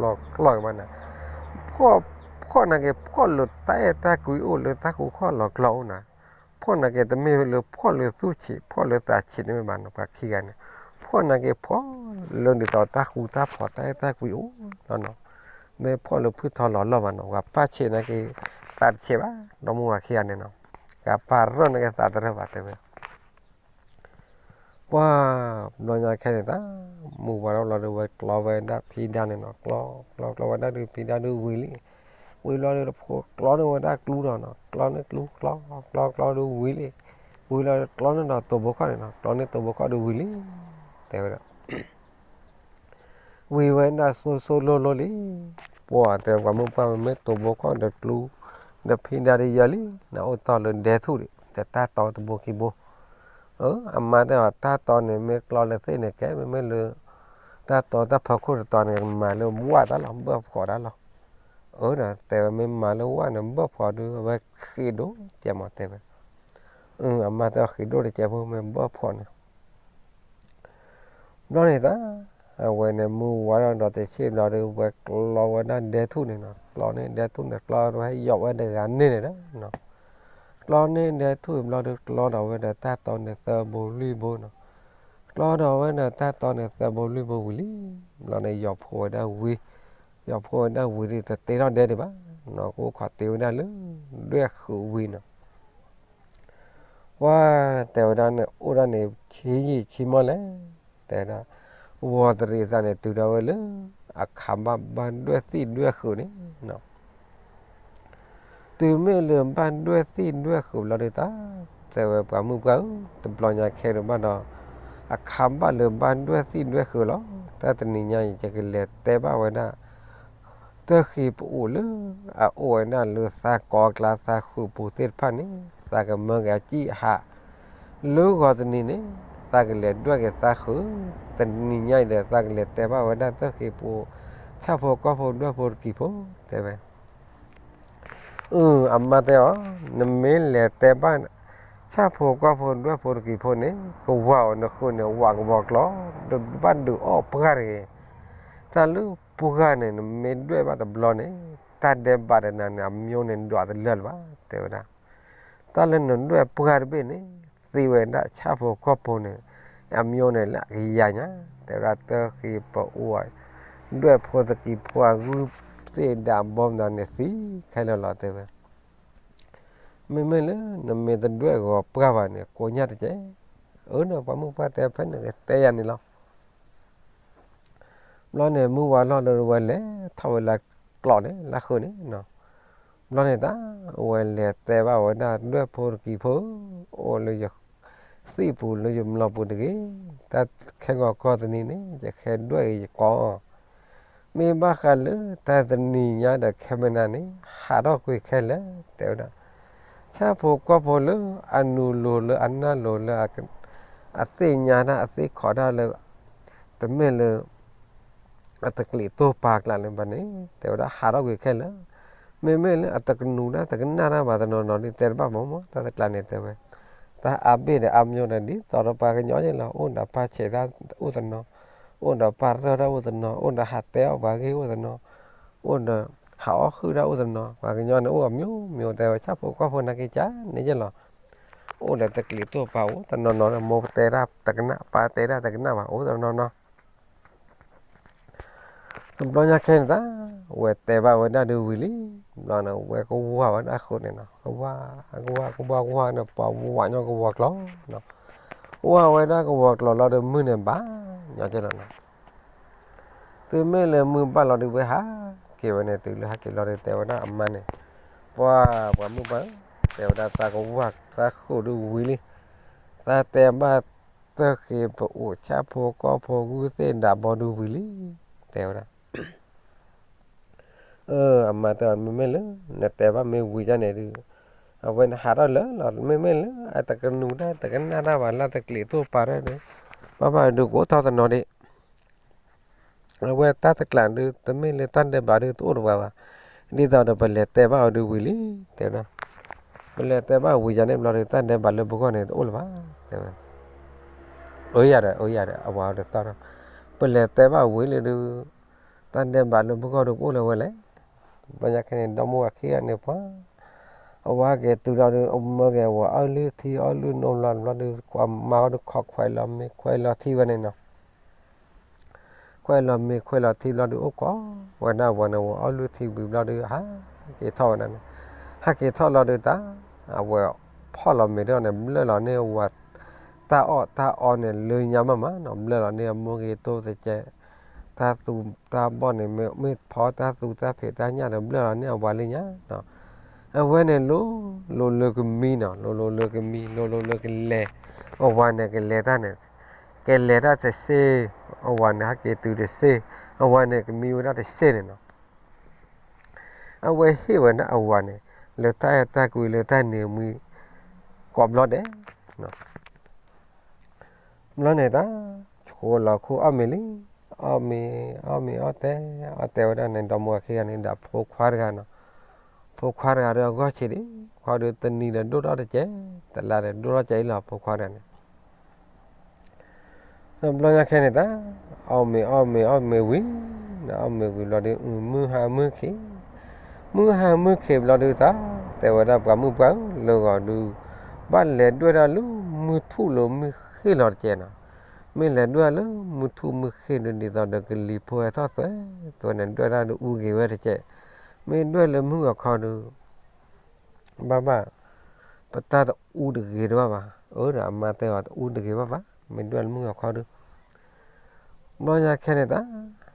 ၤ, ဖှီၣ် ဖှီၣ်နာ်က့ၤ ဖှီၣ်လၢတၢ်အဲၣ်တၢ်ကွံအိၣ်လၢတၢ်ဃူဃီၣ်လီၤကျီအိၣ်နၤ, ဖှီၣ်နာ်က့ၤ တမ့ၢ်လၢဖှီၣ်လၢသူၣ်ဆံး ဖှီၣ်လၢသးဆံးတမ့ၢ်ဘၣ်နီၤ ပှၤခံဂၤန့ၣ်, ဖှီၣ်နာ်က့ၤ ဖှီၣ်လၢဒ်သိးတၢ်ဃူတၢ်ဖိးတၢ်အဲၣ်တၢ်ကွံအိၣ်လီၤနီၤ, မ့ၢ်ဖှီၣ်လၢဖုထီလီၤလီၢ်ဘၣ်နီၤ, ပှၤပၢ်ဆံးနာ်က့ၤ သးတဆံးဘၣ် ဒီမိၢ်ဝၤခံဂၤန့ၣ်နီၤ, ပှၤပၢ်ရၢၢ်နာ်က့ၤသးတရၢၢ်ဘၣ်တဲဝဲ ပှၤ ဘျီညါခဲန့ၣ်တၢ် မုၢ်ဝါထီၣ်လီၤဒီး ဝဲကျီဝဲဒၣ်ဖံဒါန့ၣ်နီၤ, ကျီ ကျီ ကျီဝဲဒၣ်ဒုးဖံဒါဒုးဝံၤလံ, ဝံၤလီၤဒီး တဖိကျီန့ၢ်ဝဲဒၣ်ကျူဒီးနီၤ, ကျီန့ၢ်ကျူ ကျီ ကျီ ကျီဒုးဝံၤလံ, ဝံၤလီၤကျီန့ၢ်ဒီးတိၤဘိခီၣ်န့ၣ်နီၤ, ကျီန့ၢ်တိၤဘိခီၣ်ဒုးဝံၤလံ, တဲဝဲဒၣ် ဝံၤဝဲဒၣ်စိၤစိၤလိၤလိၤလံ, ပှၤတဲပှၤမုၢ်ပှၢ်မ့မ့ၢ်တိၤဘိခီၣ်ဒီးကျူ ဒီးဖံဒါဒုးယၢလံ, နအိၣ်တီၢ်လၢဒဲထူၣ်ဒံး ဒီးတၢ်တီတဘိခံဘိ, အၢ အမါတဲအီၤ တၢ်တီန့ၣ် မ့ၢ်ကျီလၢသ့ၣ်န့ၣ် ကဲ မ့မ့ၢ်လၢ တၢ်တီတၢ်ဖီခိၣ်တတီၤန့ၣ် မၤလၢဝၣ်တၢ်လီၤ ဘၢၣ်ဖှီၣ်တၢ်လီၤ, အၢ ဒီးတဲဝဲမ့ၢ်မၤလၢဝၣ်န့ၣ် ဘၢၣ်ဖှီၣ်ဒုး အဝဲဃံးဒိၣ်ကဲမးတဲဝဲ, အၢ အမါတဲအီၤဃံးဒိၣ်တကဲဖိ မ့ၢ်ဘၢၣ်ဖှီၣ်န့ၣ် ဘျီန့ၣ်တၢ် အဝဲန့ၣ် မုၢ်ဝါထီၣ်ဒီးတဆံဘျီဒီး ဝဲကျီဝဲဒၣ်ဒဲထူၣ်န့ၣ်နီၤ, ကျီန့ၢ်ဒဲထူၣ်န့ၣ် ကျီဝဲယီၤဝဲတဂၤန့ၣ်န့ၣ်ဒီးနီၤ, ကျီန့ၢ်ဒဲထူၣ်ဘျီဒီး ကျီဒီးဝဲဒီးတၢ်တီန့ၣ်သၢဘိလွံၢ်ဘိနီၤ, ကျီဒီးဝဲဒီးတၢ်တီန့ၣ်သၢဘိလွံၢ်ဘိဝံၤလံ, ဘျီန့ၣ် ယီၤဖိဝဲဒၣ်ဝံၤ, ယီၤဖိဝဲဒၣ်ဝံၤဒီး တတ့ထီၣ်ဒဲဒံးဘၣ်နီၤ, ကအိၣ်ခိးတ့ဝဲဒၣ်လၢ ဒွဲၣ်ဃုာ်ဝံၤနီၤ ပှၤတဲဝဲဒၣ်န့ၣ် အိၣ်ဒၣ်န့ၣ် ဆံယံာ်ဆံမီၢ်လဲၣ်, တဲဝဲဒၣ် ဝီၤတရံးအသးန့ၣ် တုၤဒၣ်ဝဲလၢ အခးဘၣ်ဘၣ်ဒွဲၣ်သံၣ်ဒွဲၣ်ဃုာ်န့ၣ်နီၤ, တုၤမ့ၢ်လၢဘၣ်ဒွဲၣ်သံၣ်ဒွဲၣ်ဃုာ်ဘျီဒုးတၢ်, တဲဝဲပှၤမုၣ်ပှၢ်ဧၢ, တဘျီညါခဲဒုးဘၣ်ဒီး အခးဘၣ်လၢဘၣ်ဒွဲၣ်သံၣ်ဒွဲၣ်ဃုာ်လီၤ, တၢ်တနံၤညါအံၤ ယကလဲၤတဲဘၣ်ဝဲဒၣ် သၢဃ့ၢ်ပအိၣ်လၢအအိၣ်ဝဲဒၣ်လၢသးကိးကျါသးဃုာ်ပူၤသ့ၣ်တဖၣ်န့ၣ် သးကမၢက့ၤအကံၣ်အဟး လၢဂီၤတနံၤန့ၣ် သးကလဲၤဒွဲၣ်က့ၤသးဃုာ်, တနံၤညါအံၤဒီး သးကလဲၤတဲဘၣ်ဝဲဒၣ်သၢဃ့ၢ်ပအိၣ် ဆၣ်ဖိကီၢ်ဖိဒွဲၣ်ဖိတကံၤဖိ တဲဝဲ အမါတဲအီၤ, နမ့ၢ်လဲၤတဲဘၣ် ဆၣ်ဖိကီၢ်ဖိဒွဲၣ်ဖိတကံၤဖိန့ၣ် ကဝၤအီၤနဃုာ်န့ၣ် ဝးကဝီၤကျီၤ ဘၣ်ဒုးအီၣ်ပှၢ်တဂ့ၤ. တၢ်လၢပှၢ်န့ၣ် နမ့ၢ်ဒွဲၣ်ဘၣ်တဘျီန့ၣ် တၢ်ဒဲးဘးတနၤန့ၣ် အမျိၤန့ၣ်ဒွးတလၢာ်လၢၤဘၣ် တဲဝဲဒၣ်. တၢ်လၢနဒွဲၣ်ပှၢ်တဘ့ၣ်န့ၣ် သ့ဝဲဒၣ်ဆၣ်ဖိကီၢ်ဖိန့ၣ် အမျိၤန့ၣ်လၢအကယၤညါ တဲဝဲဒၣ်သၢဃ့ၢ်ပအိၣ် ဒွဲၣ်ဖိတကံၤဖိအဂုၢ်သ့ၣ်ဒၣ်ဘီမနုၤန့ၣ်သံခဲလၢာ်လီၤ တဲဝဲ မ့မ့ၢ်လၢနမ့ၢ်တဒွဲၣ်ဂီၤပှၢ်ဘၣ်န့ၣ် ကိညၢ်တကဲ, အၢ ဒီးပှၤမုၣ်ပှၢ်တဲဖဲန့ၣ်ကတဲယၤန့ၣ်လီၤ. ဘျီန့ၣ် မုၢ်ဝါလီၢ်လၢဝဲလဲၤထီၣ်ဝဲလၢကျီးန့ၣ် လၢဃုာ်န့ၣ်, ဘျီန့ၣ်တၢ် အဝဲလဲၤတဲဘၣ်ဝဲဒၣ်ဒွဲၣ်ဖိတကံၤဖိ, အိၣ်လၢယသံၣ်ပူၤလၢယမျိၤပူၤတဂ့ၤ, တၢ်ခဲဂီၤကီၢ်တနံၤန့ၣ် ယကဟဲဒွဲၣ်ဂ့ၤယကိး မ့ၢ်ဘၣ်ဃးလၢတၢ်တနံၤညါဒီးခဲမနၤန့ၣ် ဟးထီၣ်ကွံာ်ခဲလၢာ် တဲဝဲဒၣ်. ဆၣ်ဖိကီၢ်ဖိလၢအနုာ်လိၤလၢအနၢ်လိၤလၢ အသ့ၣ်ညါတၢ်အသ့ၣ်ခိးတၢ်လၢ တမ့ၢ်လၢ အတကျံးတိၢ်ပာ်ကျးလၢၤဘၣ်န့ၣ် တဲဝဲဒၣ်ဟးထီၣ်ကွံာ်ခဲလၢာ်, မ့မ့ၢ်လၢအတကနူၤတၢ်တကနၣ်တၢ်ဘၣ်တနီၤနီၤဒ်တဲတဘၣ်မ့ၢ်မ့ၢ် တၢ်တကျးန့ၣ်တဲဝဲ, တၢ်အါဘ့ၣ်ဒီးအါမျိၤဒီးဒ်သိးဒီးပှၤကညီယဲလီၤ အိၣ်ဒီးပၢ်ဆဲးတၢ်အိၣ်တနီၤ, အိၣ်ဒီးပၢ်ရၢၢ်တၢ်အိၣ်တနီၤ, အိၣ်ဒီးဟးတဲအီၣ်ပှၤဂ့ၢ်အိၣ်တနီၤ, အိၣ်ဒီးဟးအီၣ်ဟုၣ်တၢ်အိၣ်တနီၤ, ပှၤကညီန့ၣ်အိၣ်အမျိၤမျိၤ တဲဝဲ ဆၣ်ဖိကီၢ်ဖိနာ်က့ၤကန့ၣ်ယဲလီၤ. အိၣ်ဒီးတကျံးတိၢ်ပာ်အိၣ်တနီၤနီၤဒီး မိၢ်တဲတၢ်တကနၣ် ပၢ်တဲတၢ်တကနၣ်ဘၣ် အိၣ်တနီၤနီၤ တဘျီညါခဲန့ၣ်တၢ် ဝဲတဲဘၣ်ဝဲဒၣ်ဒုးဝံၤလံ, ဘျီန့ၣ် ဝဲကဝၤဝဲဒၣ်ဃုာ်န့ၣ်နီၤ, ကဝၤ ကဝၤ ကဝၤ ကဝၤန့ၣ် ပှၤဝးညီကဝီၤကျီၤနီၤ, ဝးဝဲဒၣ်ကဝီၤကျီၤလီၤဒီးမုၢ်န့ၣ်ဘၣ်ညီကဲလီၤနီၤ, တုၤမ့ၢ်လၢမုၢ်ဘၣ်လီၤဒုးဝဲဟးက့ၤဝဲန့ၣ် တုၤလၢဟးက့ၤလီၤဒုးတဲဝဲဒၣ်အမါန့ၣ်, ပှၤ ပှၤမုၣ်ပှၢ်ဧၢ, တဲဝဲဒၣ်သးကဝၤသးဃုာ်ဒုးဝံၤလံ, သးတဲဘၣ်သၢဃ့ၢ်ပအိၣ်ဆၣ်ဖိကီၢ်ဖိဂုၢ်သ့ၣ်ဒၣ်ဘီဒုးဝံၤလံ, တဲဝဲဒၣ် အမါတဲအီၤ မ့မ့ၢ်လၢ နတဲဘၣ်မ့ၢ်ဝံၤဒ်န့ၣ်ဒုး အဝဲန့ၣ်ဟးထီၣ်လၢာ်လီၤ, မ့မ့ၢ်လၢအတကနူၤတၢ်တကနၣ်တၢ်ဘၣ်လၢတကျံးတိၢ်ပာ်တၢ်န့ၣ် ဘၣ်ဘၣ်ဒုးကအိၣ်ထီၣ်တနီၤဒံး, အဝဲတၢ်တကျးဒုး တမ့ၢ်လၢတၢ်ဒဲးဘးဒုးတအိၣ်တပှၤဘၣ်, ဒ်သိးဒီးပလဲၤတဲဘၣ်အီၤဒုးဝံၤလံ, တဲဝဲဒၣ်, ပလဲၤတဲဘၣ်ဝံၤယၤန့ၣ်ဘျီဒုး တၢ်ဒဲးဘးလၢပဂီၢ်န့ၣ်တအိၣ်လၢၤဘၣ်, တဲဝဲ အၢယၤဒီး အၢယၤဒီး အဝၤဒီးသီၣ်ဒီး ပလဲၤတဲဘၣ်ဝံၤလၢဒုး တၢ်ဒဲးဘးလၢပဂီၢ်ဒုးကအိၣ်လၢၤဝဲလဲၣ်, ဘျီညါခဲန့ၣ် ဒီမါဝၤခံဂၤန့ၣ်ပှၤ အဝၤဟဲက့ၤတုၤလီၤဒုး အမၢက့ၤအဝၤအီၣ်လုၢ်ထံအီၣ်လုၢ်နိလီၤဘျီဒုး မါဝၤဒုးခိးခွဲးလီၤမ့ၤခွဲးလီၤထံဝဲန့ၣ်နီၤ, ခွဲးလီၤမ့ၤခွဲးလီၤထံဘျီဒုး အိၣ်ခိးဝဲဒၣ်ဝၤန့ၣ် ဝၤအီၣ်လုၢ်ထံဝံၤဘျီဒုး ဟးက့ၤထီၣ်ဝဲဒၣ်န့ၣ်, ဟးက့ၤထီၣ်လီၤဒုးတၢ် အဝဲဖီၣ်လီၤမ့ၤဒီးန့ၣ် ဘျၢၣ်လီၤန့ၢ်ဝၤ တၢ်အီၣ်တၢ်အီန့ၣ် လၢညါမးမးနီၤ, ဘျၢၣ်လီၤန့ၢ်အမိၢ်ဂ့ၤတိၢ်တကဲး, တၢ်သူတၢ်ဘီၣ်န့ၣ် မ့ၢ်ဖီတၢ်သူတၢ်ဖံးတၢ်ညၣ်ဒီး ဘျၢၣ်လီၤန့ၢ်အဝၤလၢညါနီၤ, အဝဲန့ၣ် လိၤလိၤလၢကမံနီၤ, လိၤလိၤလၢကမံ လိၤလိၤလၢကလဲၤ, အဝၤန့ၣ်ကလဲၤတၢ်န့ၣ် ကလဲၤတၢ်တစ့ၢ်, အဝၤန့ၣ် ဟဲက့ၤတုၤတစ့ၢ်, အဝၤန့ၣ် ကမံဝဲဒၣ်တစ့ၢ်န့ၣ်နီၤ အဝဲဟ့ၣ်ဝဲဒၣ်အဝၤန့ၣ် လၢတၢ်အဲၣ်တၢ်ကွံလၢတၢ်န့ၣ်မှံ ကိးဘျီဒဲး, ဘျီန့ၣ်တၢ် ဆိလီၤခူအီၣ်မ့ၤလံ, အီၣ်မ့ၤ အီၣ်မ့ၤအီၣ်တဲ အီၣ်တဲဝဲဒၣ်န့ၣ် ဒီမါဝၤခံဂၤန့ၣ် ဒီးဖိခွါတဂၤနီၤ, ဖိခွါတဂၤဒီးအဂီၢ်ဆံးဒံး, ခွါဒီးတနံၤဒီးဒိၣ်ထီၣ်တကဲး, တလါဒီးဒိၣ်ထီၣ်ကဲအံၤလီၤ ဖိခွါတဂၤန့ၣ် ဒီးဘျီညါခဲန့ၣ်တၢ် အီၣ်မ့ၤအီၣ်မ့ၤအီၣ်မ့ၤဝံၤ, ဒီးအီၣ်မ့ၤဝံၤဘျီဒုး မုၢ်ဟါမုၢ်ခံး, မုၢ်ဟါမုၢ်ခံးဘျီဒုးတၢ် တဲဝဲဒၣ်ပှၤမုၣ်ပှၢ်ဧၢ လၢဂီၤဒုး ဘၣ်လဲၤဒွဲၣ်တၢ်လၢမုၢ်ထူၣ်လၢမုၢ်ဃ့ၢ်လီၤတကဲးနီၤ, မ့ၢ်လဲၤဒွဲၣ်လၢမုၢ်ထူၣ်မုၢ်ဃ့ၢ်ဒုး ဒ်သိးဒီးကလံၤဖိဟဲထီၣ်သွဲသွဲန့ၣ် ဒွဲၣ်တၢ်ဒုးအူဂ့ၤဝဲတကဲး, မ့ၢ်ဒွဲၣ်လၢမုၢ်ဂီၤခီဒုး ဘၣ်ဘၣ် ပတၢ်တအူတဂ့ၤတဘၣ်ဘၣ်, အၢ ဒီးအမါတဲအီၤတအူတဂ့ၤဘၣ်ဘၣ်, မ့ၢ်ဒွဲၣ်လၢမုၢ်ဂီၤခီဒုး ဘျီညါခဲန့ၣ်တၢ်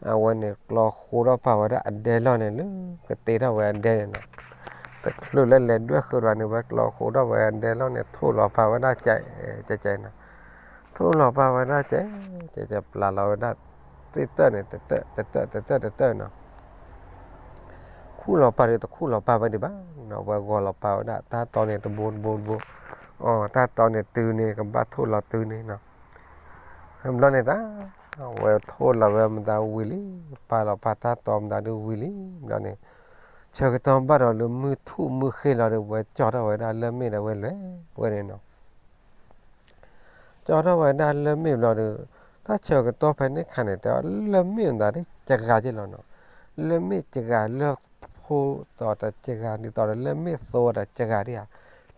အဝဲန့ၣ် ကျီဃိးထီၣ်ပာ်ဝဲဒၣ်အဒဲလီၢ်န့ၣ်လၢ ကတ့ထီၣ်ဝဲအဒဲန့ၣ်နီၤ, တချုးလၢလဲၤဒွဲၣ်ဃုာ်ဒီးန့ၣ် ဝဲကျီဃိးထီၣ်ဝဲအဒဲလီၢ်န့ၣ် ထိၣ်လီၤပာ်ဝဲဒၣ်ကဲးကဲးနီၤ, ထိၣ်လီၤပာ်ဝဲဒၣ်ကဲးကဲး ပျၢ်လီၤဝဲဒၣ် သ့ၣ်တၢၣ်န့ၣ် တတၢၣ်တတၢၣ်တတၢၣ်တတၢၣ်နီၤ ခူၣ်လီၤပာ်ဒီးတခူၣ်လီၤပာ်ဝဲဒံးဘၣ်နီၤ, ဝဲဂီၤလီၤပာ်ဝဲဒၣ်တၢ်တီန့ၣ်တဘိတဘိတဘိ, အတၢ်တီန့ၣ်တုၤန့ၣ် ကဘၣ်ထိၣ်လီၤတုၤန့ၣ်နီၤ. ဘျီန့ၣ်တၢ် ဝဲထိၣ်လီၤဝဲမတၤဝံၤလံ, ပာ်လီၤပာ်တၢ်တီမတၤဒုးဝံၤလံ, ဘျီန့ၣ် ဆၢကတီၢ်ဘၣ်ဒီးလၢမုၢ်ထူၣ်မုၢ်ဃ့လီၤဒီး ဝဲကၠီထီၣ်ဝဲဒၣ်လၢၢ်မ့ၣ်ဒီးဝဲလဲၤဝဲန့ၣ်နီၤ. ကၠီထီၣ်ဝဲဒၣ်လၢၢ်မ့ၣ်ဘျီဒီး တၢ်ဆၢကတီၢ်ဖဲန့ၣ်ခါန့ၣ် တဲလၢၢ်မ့ၣ်မတၤဒ်ကဂၤက့လီၤနီၤ. လၢၢ်မ့ၣ်ကဂၤလၢၢ်ဖိသီတကဂၤ ဒ်သိးဒီးလၢၢ်မ့ၣ်သီတကဂၤဒ်ဧါ,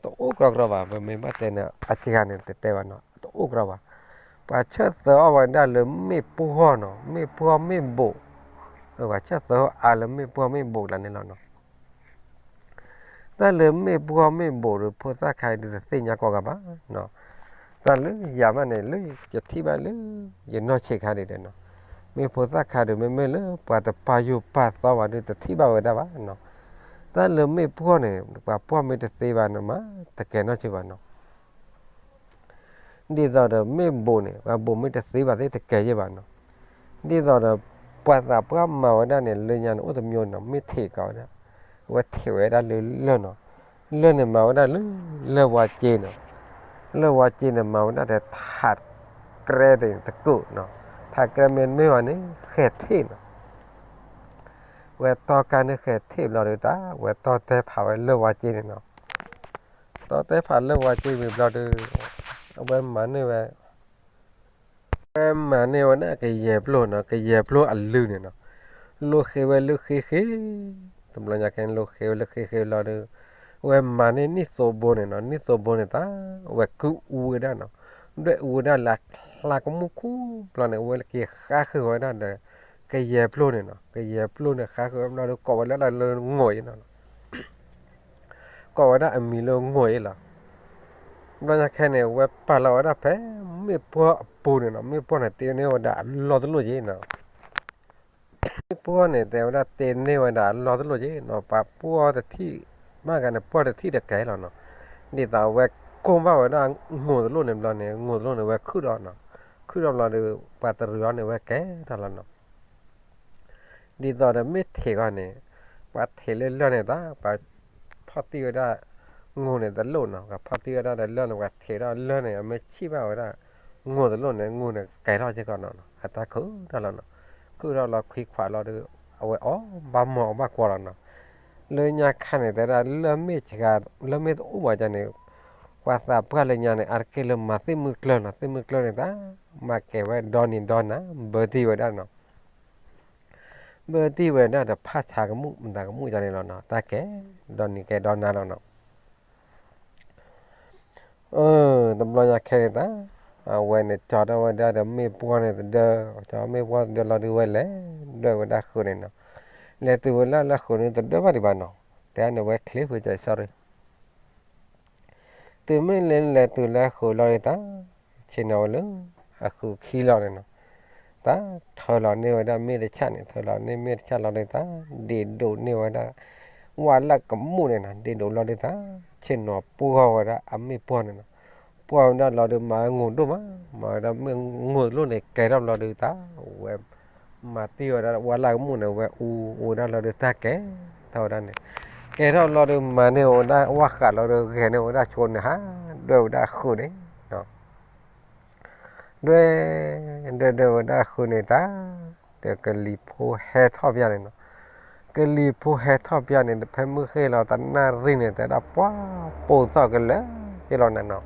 တအိၣ်ကြီကြီဘၣ်, ပမ့ၢ်ဘၣ်တဲန့ၣ် အကဂၤန့ၣ်တတဲဘၣ်နီၤ, တအိၣ်ကြီဘၣ်. ပှၤဆၢသၢအီၣ်ဝဲဒၣ်လၢမ့ၣ်ပှီၢ်နီၤ, မ့ၣ်ပှီၢ်မ့ၣ်ဘိး, ပှၤဆၢသၢအါလၢမ့ၣ်ပှီၢ်မ့ၣ်ဘိးလၢန့ၣ်လီၤနီၤ. တၢ်လၢမ့ၣ်ပှီၢ်မ့ၣ်ဘိးဒီး ဖိသၣ်ခါအံၤဒုးတသ့ၣ်ညါကိးဂၤဘၣ်နီၤ. တၢ်လၢယၤမးန့ၣ် လၢယထံၣ်ဘၣ်လၢ ယနီၢ်ဆံးခါဒံးဒီးနီၤ, မ့ၢ်ဖိသၣ်ခါဒီး မ့မ့ၢ်လၢပှၤတပာ်ယိၣ်ပာ်သီဘၣ်ဒီးတထံၣ်ဘၣ်ဝဲဒၣ်ဘၣ်နီၤ. တၢ်လၢမ့ၣ်ပှီၢ်န့ၣ် ပှၤပှီၢ်မ့ၢ်တသ့ဘၣ်န့ၣ်မး တကဲနီၢ်ဆံးဘၣ်နီၤ. ဒ်သိးဒီးမ့ၣ်ဘိးန့ၣ် ပှၤဘိးမ့ၢ်တသ့ဘၣ်သ့ၣ်တကဲယဲၢ်ဘၣ်နီၤ. ဒ်သိးဒီး ပှၤသးပှၢ်မၤဝဲဒၣ်န့ၣ် လၢညါန့ၣ် အိၣ်တမျိုးနီၤ, မ့ၢ်ထံးကီးဝဲဒၣ်, အဝဲထံးဝဲဒၣ်လၢလၢၢ်နီၤ, လၢၢ်န့ၣ်မၤဝဲဒၣ်လၢ လၢၢ်ဝါစ့နီၤ, လၢၢ်ဝါစ့န့ၣ် မၤဝဲဒၣ်ဒီးထးကြဲတကုာ်နီၤ, ထးကြဲမ့တမ့ၢ်ဘၣ်န့ၣ် ဃဲၤထ့ၣ်နီၤ. ဝဲတီၢ်ကါန့ၢ်ဃဲၤထ့ၣ်ဘျီဒီးတၢ် ဝဲတီၢ်တဲဖးဝဲလၢၢ်ဝါစ့န့ၣ်နီၤ. တီၢ်တဲဖးလၢၢ်ဝါစ့ဝံၤဘျီဒီး အဝဲမၤန့ၢ်ဝဲ ဝဲမၤန့ၢ်ဝဲဒၣ်ကယဲၢ်ပျိၢ်နီၤ, ကယဲၢ်ပျိၢ်အလုၢ်န့ၣ်နီၤ, လိၣ်ဃ့ဝဲလၢဃ့ဃ့, တဘျီညါခဲန့ၣ် လိၣ်ဃ့ဝဲလၢဃ့ဃ့လီၤဒီး ဝဲမၤန့ၢ်နံၣ်သိဘိန့ၣ်နီၤ, နံၣ်သိဘိန့ၣ်တၢ် ဝဲကုၢ်အူဝဲဒၣ်နီၤ, ဒွဲၣ်အူဝဲဒၣ်လၢချါကမူၣ်ခူဘျီန့ၣ် အဝဲက့ၤဃါဃုာ်ဝဲဒၣ်ဒီး ကယဲၢ်ပျိၢ်န့ၣ်နီၤ, ကယဲၢ်ပျိၢ်န့ၣ် ဃါဃုာ်ဝဲဘျီဒီး ကိးဝဲလၢဒၣ်လၢငိၢ်အံၤနီၤ ကိးဝဲဒၣ်အမံၤလၢငိၢ်အံၤလီၤ. ဘျီညါခဲန့ၣ် ဝဲပာ်လီၤဝဲဒၣ်ဖဲ မ့ၣ်ပှီၢ်အပူၤန့ၣ်နီၤ, မ့ၣ်ပှီၢ်န့ၣ်တ့န့ၢ်ဝဲဒၣ်အလီၢ်တလိၣ်က့နီၤ, မ့ၣ်ပှီၢ်န့ၣ် တဲဝဲဒၣ်တ့န့ၢ်ဝဲဒၣ်အလီၢ်တလိၣ်က့နီၤ, ပှၤပှီၢ်တထံၣ်, ဘၣ်ဂၤန့ၣ် ပှီၢ်တထံၣ်တကဲလီၤနီၤ, ဒ်သိးဝဲကိၢ်ဘၣ်ဝဲဒၣ်ငိၢ်တလိၣ်န့ၣ်ဘျီန့ၣ် ငိၢ်တလိၣ်န့ၣ် ဝဲခုၣ်ဒီးနီၤ, ခုၣ်ဒီးဘျီဒီး ပှၤတရံးအီၤန့ၣ် ဝဲကဲထီၣ်လီၤနီၤ. ဒ်သိးဒီးမ့ၢ်ထံးဂီၢ်န့ၣ် ပှၤထံးလၢလၢၢ်န့ၣ်တၢ် ပှၤဖီၣ်တံၢ်ဝဲဒၣ်ငိၢ်န့ၣ်တလိၣ်နီၤ, ပှၤဖီၣ်တံၢ်ဝဲဒၣ်ဒီးလၢၢ်န့ၣ် ပှၤထံးဒီးလၢၢ်န့ၣ် အမ့ၢ်ထံၣ်ဘၣ်ဝဲဒၣ် ငိၢ်တလိၣ်န့ၣ် ငိၢ်န့ၣ်ကဲထီၣ်စ့ၢ်ကီးနီၤ, အတၢ်ခုၣ်ထီၣ်လီၤနီၤ, ခုၣ်ထီၣ်လီၤခွံခွးလီၤဒီး အဝဲအီၣ်ဘၣ်မီၢ်အီၣ်ဘၣ်ကွီလီၤနီၤ. လၢညါခါန့ၣ် တဲဒၣ်လၢၢ်မ့ၢ်စှၤ လၢၢ်မ့ၢ်တအိၣ်ဘၣ်န့ၣ် ပှၤသးပှၢ်လၢညါန့ၣ် အါတက့ၢ်လၢမၤသ့ၣ်မုၢ်ကျၢၢ်နီၤ, သ့ၣ်မုၢ်ကျၢၢ်န့ၣ်တၢ် မၤကဲၤဝဲဒီနံၤဒီနၤ ဘၢတံၢ်ဝဲဒၣ်နီၤ, ဘၢတံၢ်ဝဲဒၣ်ဒီးဖးဆါကမူၣ်မတၤကမူၣ်ဒ်န့ၣ်လီၤနီၤ, တၢ်ကဲၤဒီနံၤကဲၤဒီနၤလီၤနီၤ. အၢ တဘျီညါခဲန့ၣ်တၢ် အဝဲန့ၣ်ကၠီထီၣ်ဝဲဒၣ်ဒီးမ့ၣ်ပှီၢ်န့ၣ်တဒၢ, ကၠီမ့ၣ်ပှီၢ်တဒၢလီၤဒုးဝဲလဲၤဒွဲၣ်ဝဲဒၣ်ဃုာ်န့ၣ်နီၤ, လဲၤတုၤဝဲလၢလၢဃုာ်န့ၣ်တဒၢဘၣ်ဒံးဘၣ်နီၤ, တဲန့ၣ်ဝဲချ့ဖုးကၠီ sorry တုၤမ့ၢ်လၢလဲၤတုၤလၢဃုာ်လီၤဒုးတၢ် ဆ့ၣ်နီၤဝဲလၢ အဃုာ်ခံလီၤန့ၣ်နီၤ, တၢ်ထၢလီၤန့ၢ်ဝဲဒၣ်မ့ၣ်တဆၣ်န့ၣ် ထၢလီၤန့ၢ်မ့ၣ်တဆၣ်လီၤဒုးတၢ် ဒ့ၣ်ဒိးန့ၢ်ဝဲဒၣ် ဝါလၢကမူၣ်န့ၣ်နီၤ, ဒ့ၣ်ဒိးလီၤဒုးတၢ် ဆ့ၣ်နီၤပှီၢ်ဝဲဒၣ်အမ့ၣ်ပှီၢ်န့ၣ်နီၤ, ပှီၢ်ဝဲဒၣ်လီၤဒုးမၤဝဲငိၢ်ဒိၣ်မး, မၤဝဲဒၣ်မ့ၣ်ငိၢ်တလိၣ်န့ၣ် ကဲထီၣ်လီၤဒုးတၢ် ဝဲ မၤတံၢ်ဝဲဒၣ်ဝါလၢကမူၣ်န့ၣ် ဝဲအူဝဲဒၣ်လီၤဒုးတၢ်ကဲထီၣ်ဝဲဒၣ်န့ၣ်, ကဲထီၣ်လီၤဒုးမၤန့ၢ်ဝဲဒၣ်ဝၣ်ဃးလီၤဒုးဂဲၤန့ၢ်ဝဲဒၣ်ဆိန့ၣ် ဟးဒွဲၣ်ဝဲဒၣ်ဃုာ်န့ၣ် ဒွဲၣ် ဒွဲၣ်ဒွဲၣ်ဝဲဒၣ်ဃုာ်န့ၣ်တၢ် ဒီးကလံၤဖိဟဲထီၣ်ပျၢ်န့ၣ်နီၤ, ကလံၤဖိဟဲထီၣ်ပျၢ်န့ၣ် ဖဲမုၢ်ဃ့လီၤတနၣ်ရံၣ်န့ၣ် တဲဒၣ်ပှၤပိာ်သီၣ်ကလဲာ်က့လီၤနၤနီၤ,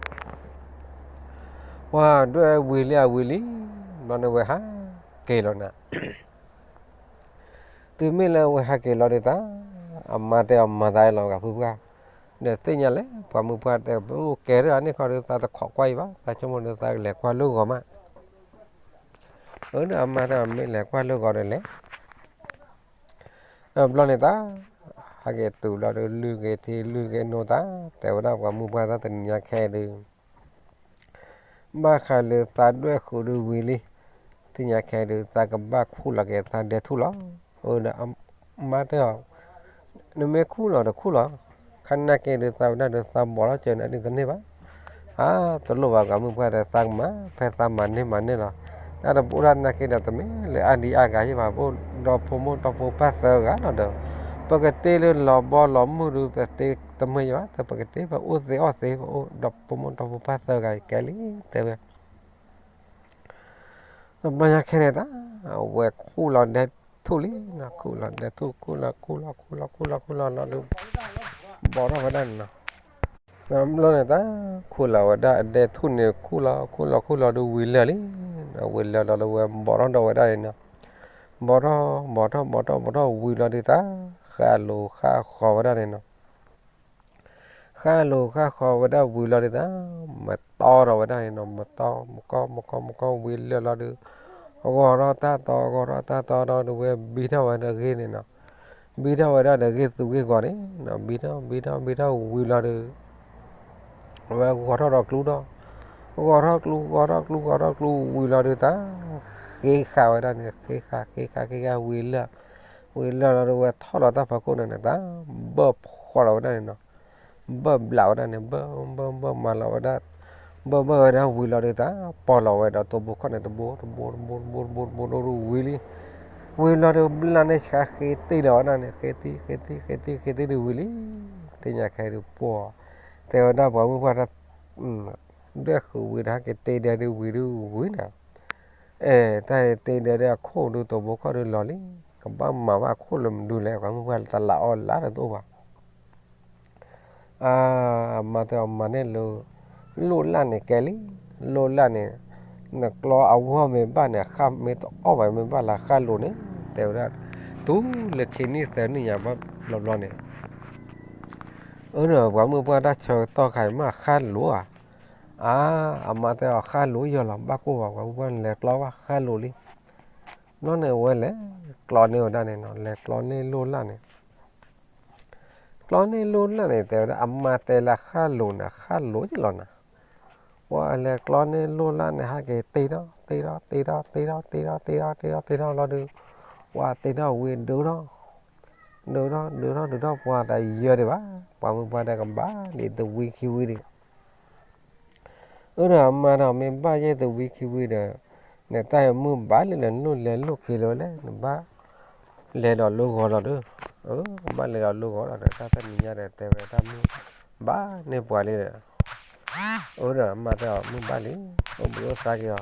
ပှၤဒွဲၣ်ဝံၤလံအဝံၤလံ ဘျီန့ၣ်ဝဲဟးက့ၤလီၤနၤ တုၤမ့ၢ်လၢဝဲဟဲက့ၤလီၤဒုးတၢ် အမါတဲအီၤမၤသးအလီၤဂာ်ဖုပှၢ်, ဒီးသ့ၣ်ညါလဲၣ် ပှၤမုၢ်ပှၢ်တဲ ပကဲထီၣ်အန့ၣ်ခီဒုး သးတခိးကွၢ်အံၤဘၣ် သးဆိကမိၣ်ဒုးသးကလဲၤကွၢ်လၢဂီၤမး, အၢ ဒီးအမါတဲအီၤမ့ၢ်လဲၤကွၢ်လၢဂီၤဒီးလဲၤ, ဘျီန့ၣ်တၢ် ဟဲက့ၤတုၤလီၤဒုး လုၢ်က့ၤထံလုၢ်က့ၤနိတၢ် တဲဝဲဒၣ်ပှၤမုၢ်ပှၢ်တၢ်တနံၤညါခဲဒုး ဘၣ်ဃးလၢသးဒွဲၣ်ဃုာ်ဒုးဝံၤလံ, သ့ၣ်ညါခဲဒုး သးကဘၣ်ခူၣ်လီၤက့ၤသးဒဲထူၣ်လီၤ. အၢ ဒီးအမါတဲအီၤ, နမ့ၢ်ခူၣ်လီၤတခူၣ်လီၤ, ခါနာ်က့ဒုးသးဝဲဒၣ်ဒီးသးဘီၣ်ထီၣ်စၢၤနၤဒ်တန့ၢ်ဘၣ်. အါ တလိၣ်ဘၣ် ပှၤမုၢ်ပှၢ်ဒီးသးကမၤ ဖဲသးမၤန့ၢ်မၤန့ၢ်လီၤ. တၢ်တဘိၣ်တၢ်နာ်က့ဒီးတမ့ၢ်လၢအါဒံအါဂၤယ့ၢ်ဘၣ် ဘိၣ်ဒီဖိမိၢ်ဒီဖိပၢ်သၢဂၤလီၤဒီး ပကတ့လၢလီၤဘီလီၤမုၢ်ဒုး ပတ့တမုာ်ယဘၣ်, ပကတ့ပအိၣ်သ့အီၣ်သ့ ပအိၣ်ဒီးဖိမုၣ်ဒီဖိပၢ်သၢဂၤအံၤကဲလံ တဲဝဲ. တဘျီညါခဲန့ၣ်တၢ် အဝဲခူၣ်လီၤဒဲထူၣ်လံ, ခူၣ်လီၤဒဲထူၣ် ခူၣ်လီၤ ခူၣ်လီၤ ခူၣ်လီၤ ခူၣ်လီၤ ခူၣ်လီၤလီၤဒီး ဘီထီၣ်ဝဲဒၣ်န့ၣ်နီၤ. တဘျီန့ၣ်တၢ် ခူၣ်လီၤဝဲဒၣ်အဒဲထူၣ်န့ၣ် ခူၣ်လီၤ ခူၣ်လီၤ ခူၣ်လီၤဒီးဝံၤလၢာ်လံ, ဝံၤလၢာ်လီၤဒီးဝဲဘီထီၣ်ဒီးဝဲဒၣ်န့ၣ်နီၤ. ဘီထီၣ် ဘီထီၣ် ဘီထီၣ် ဘီထီၣ်ဝံၤလီၤဒီးတၢ် ဃၣ်လိၤဃၣ်ဃီဝဲဒၣ်န့ၣ်နီၤ. ဃၣ်လိၤဃၣ်ဃီဝဲဒၣ်ဝံၤလီၤဒီးတၢ် မတီထီၣ်ဝဲဒၣ်န့ၣ်နီၤ, မတီ မကီ မကီ မကီဝံၤလၢာ်လီၤဒီး ဂီၤထီၣ်တၢ်တီ ဂီၤထီၣ်တၢ်တီဒီးဝဲဘံထီၣ်ဝဲဒၣ်ဂ့ၢ်န့ၣ်နီၤ, ဘံထီၣ်ဝဲဒၣ်ဒီးဂ့ၢ်သူဂ့ၢ်ဂီၤန့ၣ်နီၤ, ဘံထီၣ် ဘံထီၣ် ဘံထီၣ်ဝံၤလီၤဒီး အဝဲဂီၤထီၣ်ဒီးကျူဒီး ဂီၤထီၣ်ကျူ ဂီၤထီၣ်ကျူ ဂီၤထီၣ်ကျူဝံၤလီၤဒီးတၢ် ဃ့ဃာ်ဝဲဒၣ်န့ၣ် ဃ့ဃာ် ဃ့ဃာ် ဃ့ဃာ်ဝံၤလၢာ်, ဝံၤလၢာ်လီၤဒီးဝဲထီၣ်လီၤတၢ်ဖီခိၣ်န့ၣ်န့ၣ် တၢ်ဘၢၣ်ဖှီၣ်လီၤဝဲဒၣ်န့ၣ်နီၤ, ဘၢၣ်ဘျးဝဲဒၣ်န့ၣ် ဘၢၣ် ဘၢၣ် ဘၢၣ်မၤလီၤဝဲဒၣ်, ဘၢၣ်ဘၢၣ်ဝဲဒၣ်ဝံၤလီၤဒီးတၢ် ပီၢ်လီၤဝဲဒီးတိၢ်ဘိခီၣ်န့ၣ် တဘိ တဘိ တဘိ တဘိ တဘိ တဘိ တဘိဝံၤလံ, ဝံၤလီၤဒီးဘျၣ်န့ၣ်ဆှါဃ့တ့ၢ်လီၤဝဲဒၣ်န့ၣ် ဃ့တ့ၢ် ဃ့တ့ၢ် ဃ့တ့ၢ် ဃ့တ့ၢ်ဒီးဝံၤလံ, တညါခဲဒုးပှၤ တဲဝဲဒၣ်ပှၤမုၣ်ပှၢ်တၢ် ဒွဲၣ်ဃုာ်ဝံၤဒီးဟဲက့ၤတ့ဒဲဒုးဝံၤဒုးဝံၤနီၤ, အဲ တၢ်တ့ဒဲဒုးအခိၣ်ဒုးတိၢ်ဘိခီၣ်ဒုးလီၤလံ, ကဘၣ်မၤဘၣ်အခိၣ်လၢမနုၤလဲၣ် ပှၤမုၣ်ပှၢ်တလးအီၣ်လၢတအိၣ်ဘၣ် အမါတဲအီၤမၤန့ၢ်လၢ လိၣ်လၢ်န့ၣ်ကဲလံ, လိၣ်လၢ်န့ၣ် နကျီအဂီၢ်မ့ၢ်ဘၣ်န့ၣ် မ့ၢ်တအီၣ်ဘၣ်မ့ၢ်ဘၣ်လၢဃၣ်လိၤန့ၣ် တဲဝဲဒၣ်, တုၤလၢခံနံၣ်သၢနံၣ်ညါဘျီဘျီန့ၣ် အၢ ပှၤမုၣ်ပှၢ်တၢ်ဆၢကတီၢ်ခါအံၤမ့ၢ်ဃၣ်လိၤဧါ, အါ အမါတဲအီၤဃၣ်လိၤယီၤလီၤ ဘၣ်ကိၢ်ဘၣ် ပှၤမုၣ်ပှၢ်လဲၤကျီဘၣ်ဃၣ်လိၤလံ, ဘျီန့ၣ်အဝဲလဲၤကျီန့ၢ်ဝဲဒၣ်န့ၣ်နီၤ လဲၤကျီန့ၢ်လိၣ်လၢ်န့ၣ် ကျီန့ၢ်လိၣ်လၢ်န့ၣ် တဲဝဲဒၣ် အမါတဲလၢဃၣ်လိၤန့ၣ် ဃၣ်လိၤယီၤလီၤနီၤ, ပှၤလဲၤကျီန့ၢ်လိၣ်လၢ်န့ၣ် ဟဲက့ၤတ့ထီၣ် တ့ထီၣ် တ့ထီၣ် တ့ထီၣ် တ့ထီၣ် တ့ထီၣ် တ့ထီၣ် တ့ထီၣ်လီၤဒီး ပှၤတ့ထီၣ်ဝံၤဒုးထီၣ် ဒုးထီၣ် ဒုးထီၣ် ဒုးထီၣ် ပှၤတယၢဒံးဘၣ်, ပှၤမုၣ်ပှၢ်တဲကဘၣ်ဒံးတဝံခံဝံဒံး, အၢ ဒီးအမါဒီးမ့ၢ်ဘၣ်ယဲၢ်တဝံခံဝံဒီး နတၢ်အမုၢ်ဘၣ်လံလၢနလိၣ်လဲၤလိၣ်က့ၤလၢၤလဲၣ် နဘၣ်လဲၤဒီးလၢဂီၤလီၤဒီး, အၢ ဘၣ်လဲၤဒီးလၢဂီၤလီၤဒီး တၢ်တနံၤညါဒီးတဲဝဲတၢ်မုၢ်ဘၣ်န့ၢ်ပှၤလံဒီး အၢ ဒီးအမါတဲအီၤမုၢ်ဘၣ်လံ, အိၣ်ဘှံးအိၣ်သါက့ၤအီၤ,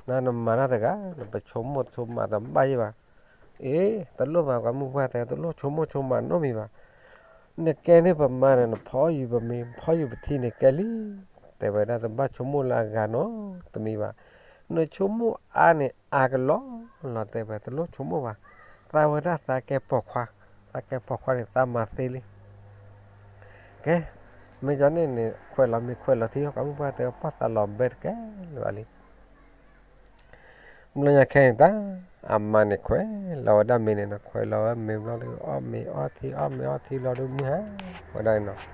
နနမၤတၢ်တဂၤ နပဆိကမိၣ်ဆိကမးတဘၣ်ယဲၢ်ဘၣ်, အ့ တလိၣ်ဘၣ် ပှၤမုၢ်ပှၢ်တဲ တလိၣ်ဆိကမိၣ်ဆိကမးနီတမံၤဘၣ်, နကဲန့ၢ်ပမါဒီး နဖီယူၤပမံၤ ဖီယူၤပထံန့ၣ်ကဲလံ, တဲဝဲဒၣ်တဘၣ်ဆိကမိၣ်လၢအဂၤနီတမံၤဘၣ်, နဆိကမိၣ်အါန့ၣ်အါကလီလီၤ တဲဝဲတလိၣ်ဆိကမိၣ်ဘၣ်, သးဝဲဒၣ်သးကဲပိာ်ခွါ, သးကဲပိာ်ခွါန့ၣ် သးမၤသ့လံ ကဲ, မ့ၢ်ကီန့ၣ်န့ၣ် ခွဲးလီၤမ့ၤခွဲးလီၤထံ ပှၤမုၢ်ပှၢ်တဲပာ်သးလီၤဘဲတကဲလၢၤဘၣ်လံ, ဘျီညါခဲအံၤတၢ် အမါန့ၣ်ခွဲးလီၤဝဲဒၣ်မ့ၤန့ၣ်နီၤ ခွဲးလီၤဝဲမ့ၤဘျီဒီး အီၣ်မ့ၤအီထံ အီၣ်မ့ၤအီထံဘျီဒီး မုၢ်ဟါဝဲဒၣ်န့ၣ်နီၤ,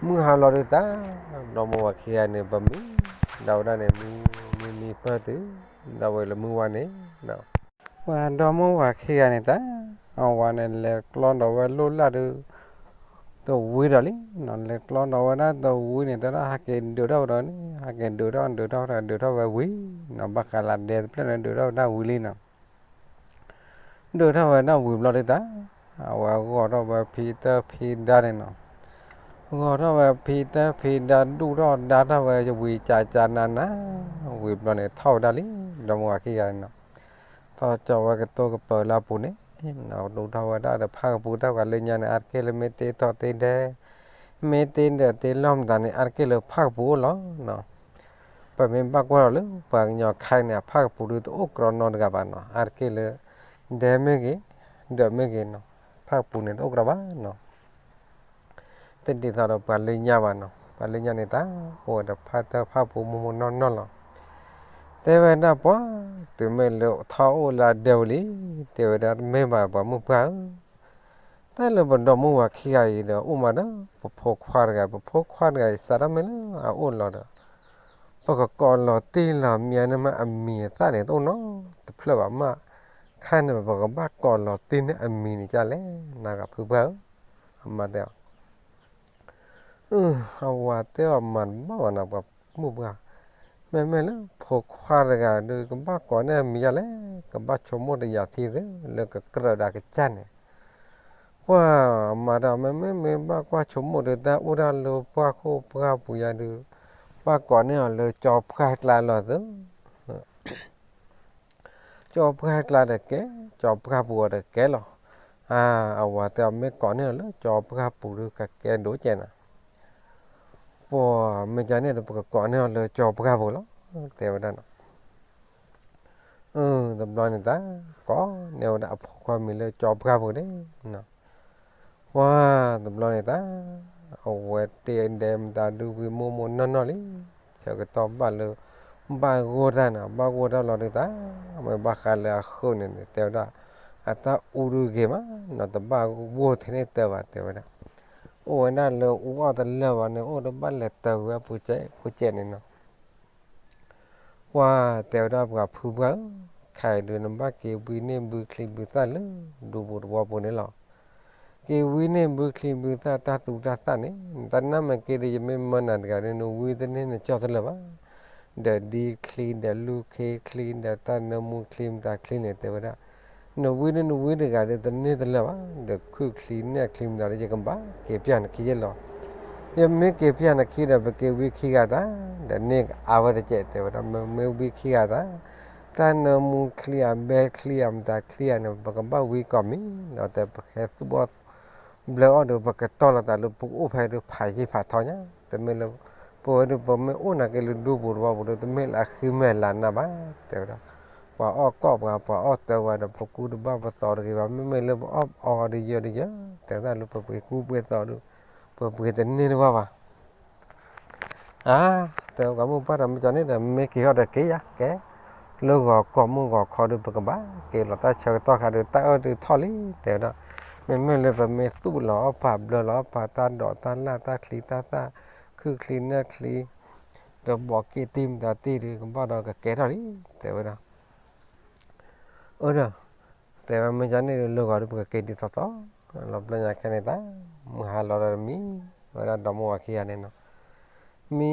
မုၢ်ဟါဘျီဒီးတၢ် ဒီမါဝၤခံဂၤန့ၣ် ပမံ ဒီးဝဲဒၣ်န့ၣ် မံမံမံပၢၢ်တုၤ ဒီးဝဲလၢမုၢ်ဝါန့ၣ် ပှၤဒီမါဝၤခံဂၤန့ၣ်တၢ် အဝၤန့ၣ်လဲၤကျီဒီးဝဲလိၣ်လၢ်ဒီး တဝံဒီးလံနီၤ လဲၤကျီဒီးဝဲဒၣ်တဝံန့ၣ် တဲဒၣ်ဟဲက့ၤဒုးထီၣ်ဝဲဒီးန့ၣ် ဟဲက့ၤဒုးထီၣ်ဒုးထီၣ်ဒုးထီၣ်ဝဲဝံၤနီၤ ဘၣ်ဃးလၢဒဲတဖျၢၣ်န့ၣ် ဒုးထီၣ်ဝဲဒၣ်ဝံၤလံနီၤ ဒုးထီၣ်ဝဲဒၣ်ဝံၤဘျီဒုးတၢ် အဝဲဂီၤထီၣ်ဝဲဖံတၢ်ဖံဒါန့ၣ်နီၤ ဂီၤထီၣ်ဝဲဖံတၢ်ဖံဒါ ဒူၣ်ထီၣ်ဒါထီၣ်ဝဲဝံၤကကနန ဝံၤဘျီန့ၣ် ထီၣ်ဝဲဒၣ်လံ ဒီမါဝၤခံဂၤန့ၣ်နီၤ ထီၣ်ကၠီဝဲကတိၤကပၤလၢအပူၤန့ၣ် ဒူၣ်ထီၣ်ဝဲဒၣ်ဒီးဖၣ်ကပူၤတၢ်ပှၤလၢညါန့ၣ် အါတက့ၢ်လၢမ့ၢ်တ့ထီၣ်တ့ဒဲ မ့ၢ်တ့ဒၢးတ့လီၢ်မတၤန့ၣ် အါတက့ၢ်လၢဖၣ်ကပူၤအိၣ်လီၤနီၤ ပမ့ၢ်ဘၣ်ကွၢ်ဒီးလၢပှၤကညီခဲအံၤန့ၣ် အဖၣ်ကပူၤဒုးတအိၣ်ကြီနီတဂၤဘၣ်နီၤ အါတက့ၢ်လၢ ဒဲမ့ၢ်ဂ့ၤ ဒၢးမ့ၢ်ဂ့ၤနီၤ ဖၣ်ကပူၤန့ၣ်တအိၣ်ကြီဘၣ်နီၤ တဒ်သိးဒီးပှၤလၢညါဘၣ်နီၤ ပှၤလၢညါန့ၣ်တၢ် အိၣ်ဝဲဒီးဖၣ်တၢ်ဖၣ်ပူၤမိၢ်မိၢ်နီၢ်နီၢ်လီၤ တဲဝဲဒၣ်ပှၤ တုၤမ့ၢ်လၢထီၣ်အိၣ်လၢအဒဲဝဲလံ တဲဝဲဒၣ်တမ့ၢ်ဘၣ်ပှၤမုၣ်ပှၢ်ဧၢ တၢ်လၢပဒီမါဝၤခံဂၤအံၤဒီး အိၣ်မးဒီး ပဖိခွါတဂၤ ပဖိခွါတဂၤအံၤ စးထီၣ်မ့ၢ်လၢအအိၣ်လီၤဒီး ပကကိးလီၤတံၢ်လီၤမံၤန့ၣ်မး အမံၤအသၣ်န့ၣ်တအိၣ်နီတဖျၢၣ်ဘၣ်မး ခဲန့ၣ် ပကဘၣ်ကိးလီၤတံၢ်န့ၢ်အမံၤန့ၣ်ဒ်လဲၣ် နဂၤဖုပှၢ်ဧၢ အမါတဲအီၤ အဝၤတဲအီၤမၤတဘၣ်ဘၣ်နီၤ ပှၤမုၣ်ပှၢ် မ့မ့ၢ်လၢဖိခွါတဂၤဒီး ကဘၣ်ကိးန့ၢ်အမံၤဒ်လဲၣ် ကဘၣ်ဆိကမိၣ်တယာ်ထံသ့ လၢကကြၢးဒၣ်ကစၢ်န့ၣ် ပှၤမၤတၢ်မ့မ့ၢ်မ့ၢ်ဘၣ်ကွၢ်ဆိကမိၣ်ဒီး တၢ်အိၣ်တၢ်လၢပှၢ်ခိၣ်ပှၢ်ပူၤယါဒုး, ဘၣ်ကိးန့ၢ်အီၤလၢကၠီပှၢ်ကျါလီၤသု ကၠီပှၢ်ကျါတကဲ, ကၠီပှၢ်ပူၤအီၤတကဲလီၤ. အဝၤတဲအီၤ မ့ၢ်ကိးန့ၢ်အီၤလၢကၠီပှၢ်ပူၤဒုး ကကဲဒိၣ်ကဲနၤ, ပှၤမ့ၢ်ကန့ၣ်ဒီး ပကကိးန့ၢ်အီၤလၢကၠီပှၢ်ပူၤလီၤ တဲဝဲဒၣ်နီၤ. တဘျီန့ၣ်တၢ် ကိးန့ၢ်ဝဲဒၣ်အဖိခွါမံၤလၢကၠီပှၢ်ပူၤန့ၣ်, ပှၤတဘျီန့ၣ်တၢ် အဝဲတ့ၢ်ဒဲမတၤဒုးဝံၤမိၢ်မိၢ်နီၢ်နီၢ်လံ, ဆၢကတီၢ်ဘၣ်လၢ ဘၣ်ဂိၢ်တၢ်နီၤ, ဘၣ်ဂိၢ်တၢ်လီၤဒုးတၢ် မ့ၢ်ဘၣ်ဃးလၢအဃုန့ၣ်န့ၣ် တဲဝဲဒၣ် အတၢ်အူဒုးဂ့ၤမးနီၤ, တဘၣ်ဂိၢ်ထဲန့ၣ်တၢ်ဘၣ် တဲဝဲဒၣ်, အိၣ်ဝဲဒၣ်လၢအူအီၣ်တလၢာ်ဘၣ်န့ၣ် အိၣ်တဘၣ်လဲၤတၢၤဝဲအပူၤကဲးပူၤကဲးန့ၣ်နီၤ. ပှၤတဲဝဲဒၣ်ပှၤဖုပှၢ်ဧၢ, ခဲအံၤဒုးနဘၣ်က့ၤဝံန့ၢ်ဘုချံဘုသၣ်လၢ ဒူပူၤသဝီပူၤန့ၣ်လီၤ. က့ၤဝံန့ၢ်ဘုချံဘုသၣ်တၢ်သူတၢ်သၣ်န့ၣ် နတၢ်နၢ်မ့ၢ်က့ၤဒီး ယမ့ၢ်မၢနၤတဂၤဒီး နဝံတန့ၢ်နကၠီၣ်တလၢာ်ဘၣ်, ဒီးဒံချံ ဒီးလူခ့ချံ ဒီးတၢ်နၢမူချံမတၤချံန့ၣ် တဲဝဲဒၣ် နဝံဒီးနဝံတဂၤဒီး တန့ၢ်တလၢာ်ဘၣ်, ဒီးခုၣ်ချံနဲၣ်ချံမတၤဒီး ယကဘၣ်က့ၤပျၢ်နခံယဲလီၤ. ယမ့ၢ်က့ၤပျၢ်နခံဒီး ပက့ၤဝံခံဂၤတၢ်, ဒီးန့ၢ်အါဝဲတကဲး တဲဝဲဒၣ်, မ့ၢ်ဝံခံဂၤတၢ်, တၢ်နၢမူချံအဘဲချံအမတၤချံဧါန့ၣ် ပကဘၣ်ဝံကိးမံၤ, ဒီးတဲပဟဲသူၣ်ဘီၣ် ဘျၢအီၣ်ဒီး ပကတီၢ်လီၤသးလၢပကအိၣ်ဖဲဒုးဖးယံာ်ဖးထီညါ, တမ့ၢ်လၢ ပဝဲဒုးပမ့ၢ်အိၣ်နာ်က့လၢဒူပူၤသဝီပူၤဒီး တမ့ၢ်လၢအဃံမဲာ်လၤနၢ်ဘၣ်, တဲဝဲဒၣ်, ပှၤအီၣ်ကီၢ်ပှၤ ပှၤအီၣ်တၢ်ဝဲဒီး ပကူတဘၣ်ပသီတဂ့ၤဘၣ်, မ့မ့ၢ်လၢပအီၣ်အီၤဒီးယၢၤဒီးယၢၤ, တဲဝဲဒၣ်လၢပပှ့ၤကူပှ့ၤသီဒီး ပပှ့ၤတန့ၢ်တဘၣ်ဘၣ် အါ, တဲဝဲ ပှၤမုၣ်ပှၢ်တၢ်မ့ၢ်ကန့ၣ်ဒီး မ့ၢ်က့ၤအီၤဒီးက့ၤယၤကဲ, လၢဂီၤကိာ်မုၢ်ဂီၤခီဒီး ပကဘၣ်က့ၤလီၤတၢ်ဆၢကတီၢ်ခါဒီး တၢ်အၢဒုးထီၣ်လံ, တဲဝဲဒၣ်, မ့မ့ၢ်လၢပမ့ၢ်သူၣ်လီၤအီၣ်ပာ်ဘျၢလီၤအီၣ်ပာ်တၢ်ဒိးတၢ်လၢ်တၢ်ချံတၢ်သၣ်, ခုၣ်ချံနဲၣ်ချံ, ဒီးဘီးက့ၣ်တံၢ်မတၤတံၢ်ဒီး ကဘၣ်ဒီးကကဲထီၣ်လံ, တဲဝဲဒၣ်, အၢဒီး တဲဝဲမ့ၢ်ကန့ၣ်ဒီး လၢဂီၤဒီး ပကက့ၤဒ်သိးသိး, လီၤဘျီညါခဲန့ၣ်တၢ်, မုၢ်ဟါလီၤဒီးမံ, ဝဲဒၣ်ဒီမါဝၤခံဂၤန့ၣ်နီၤ, မံ,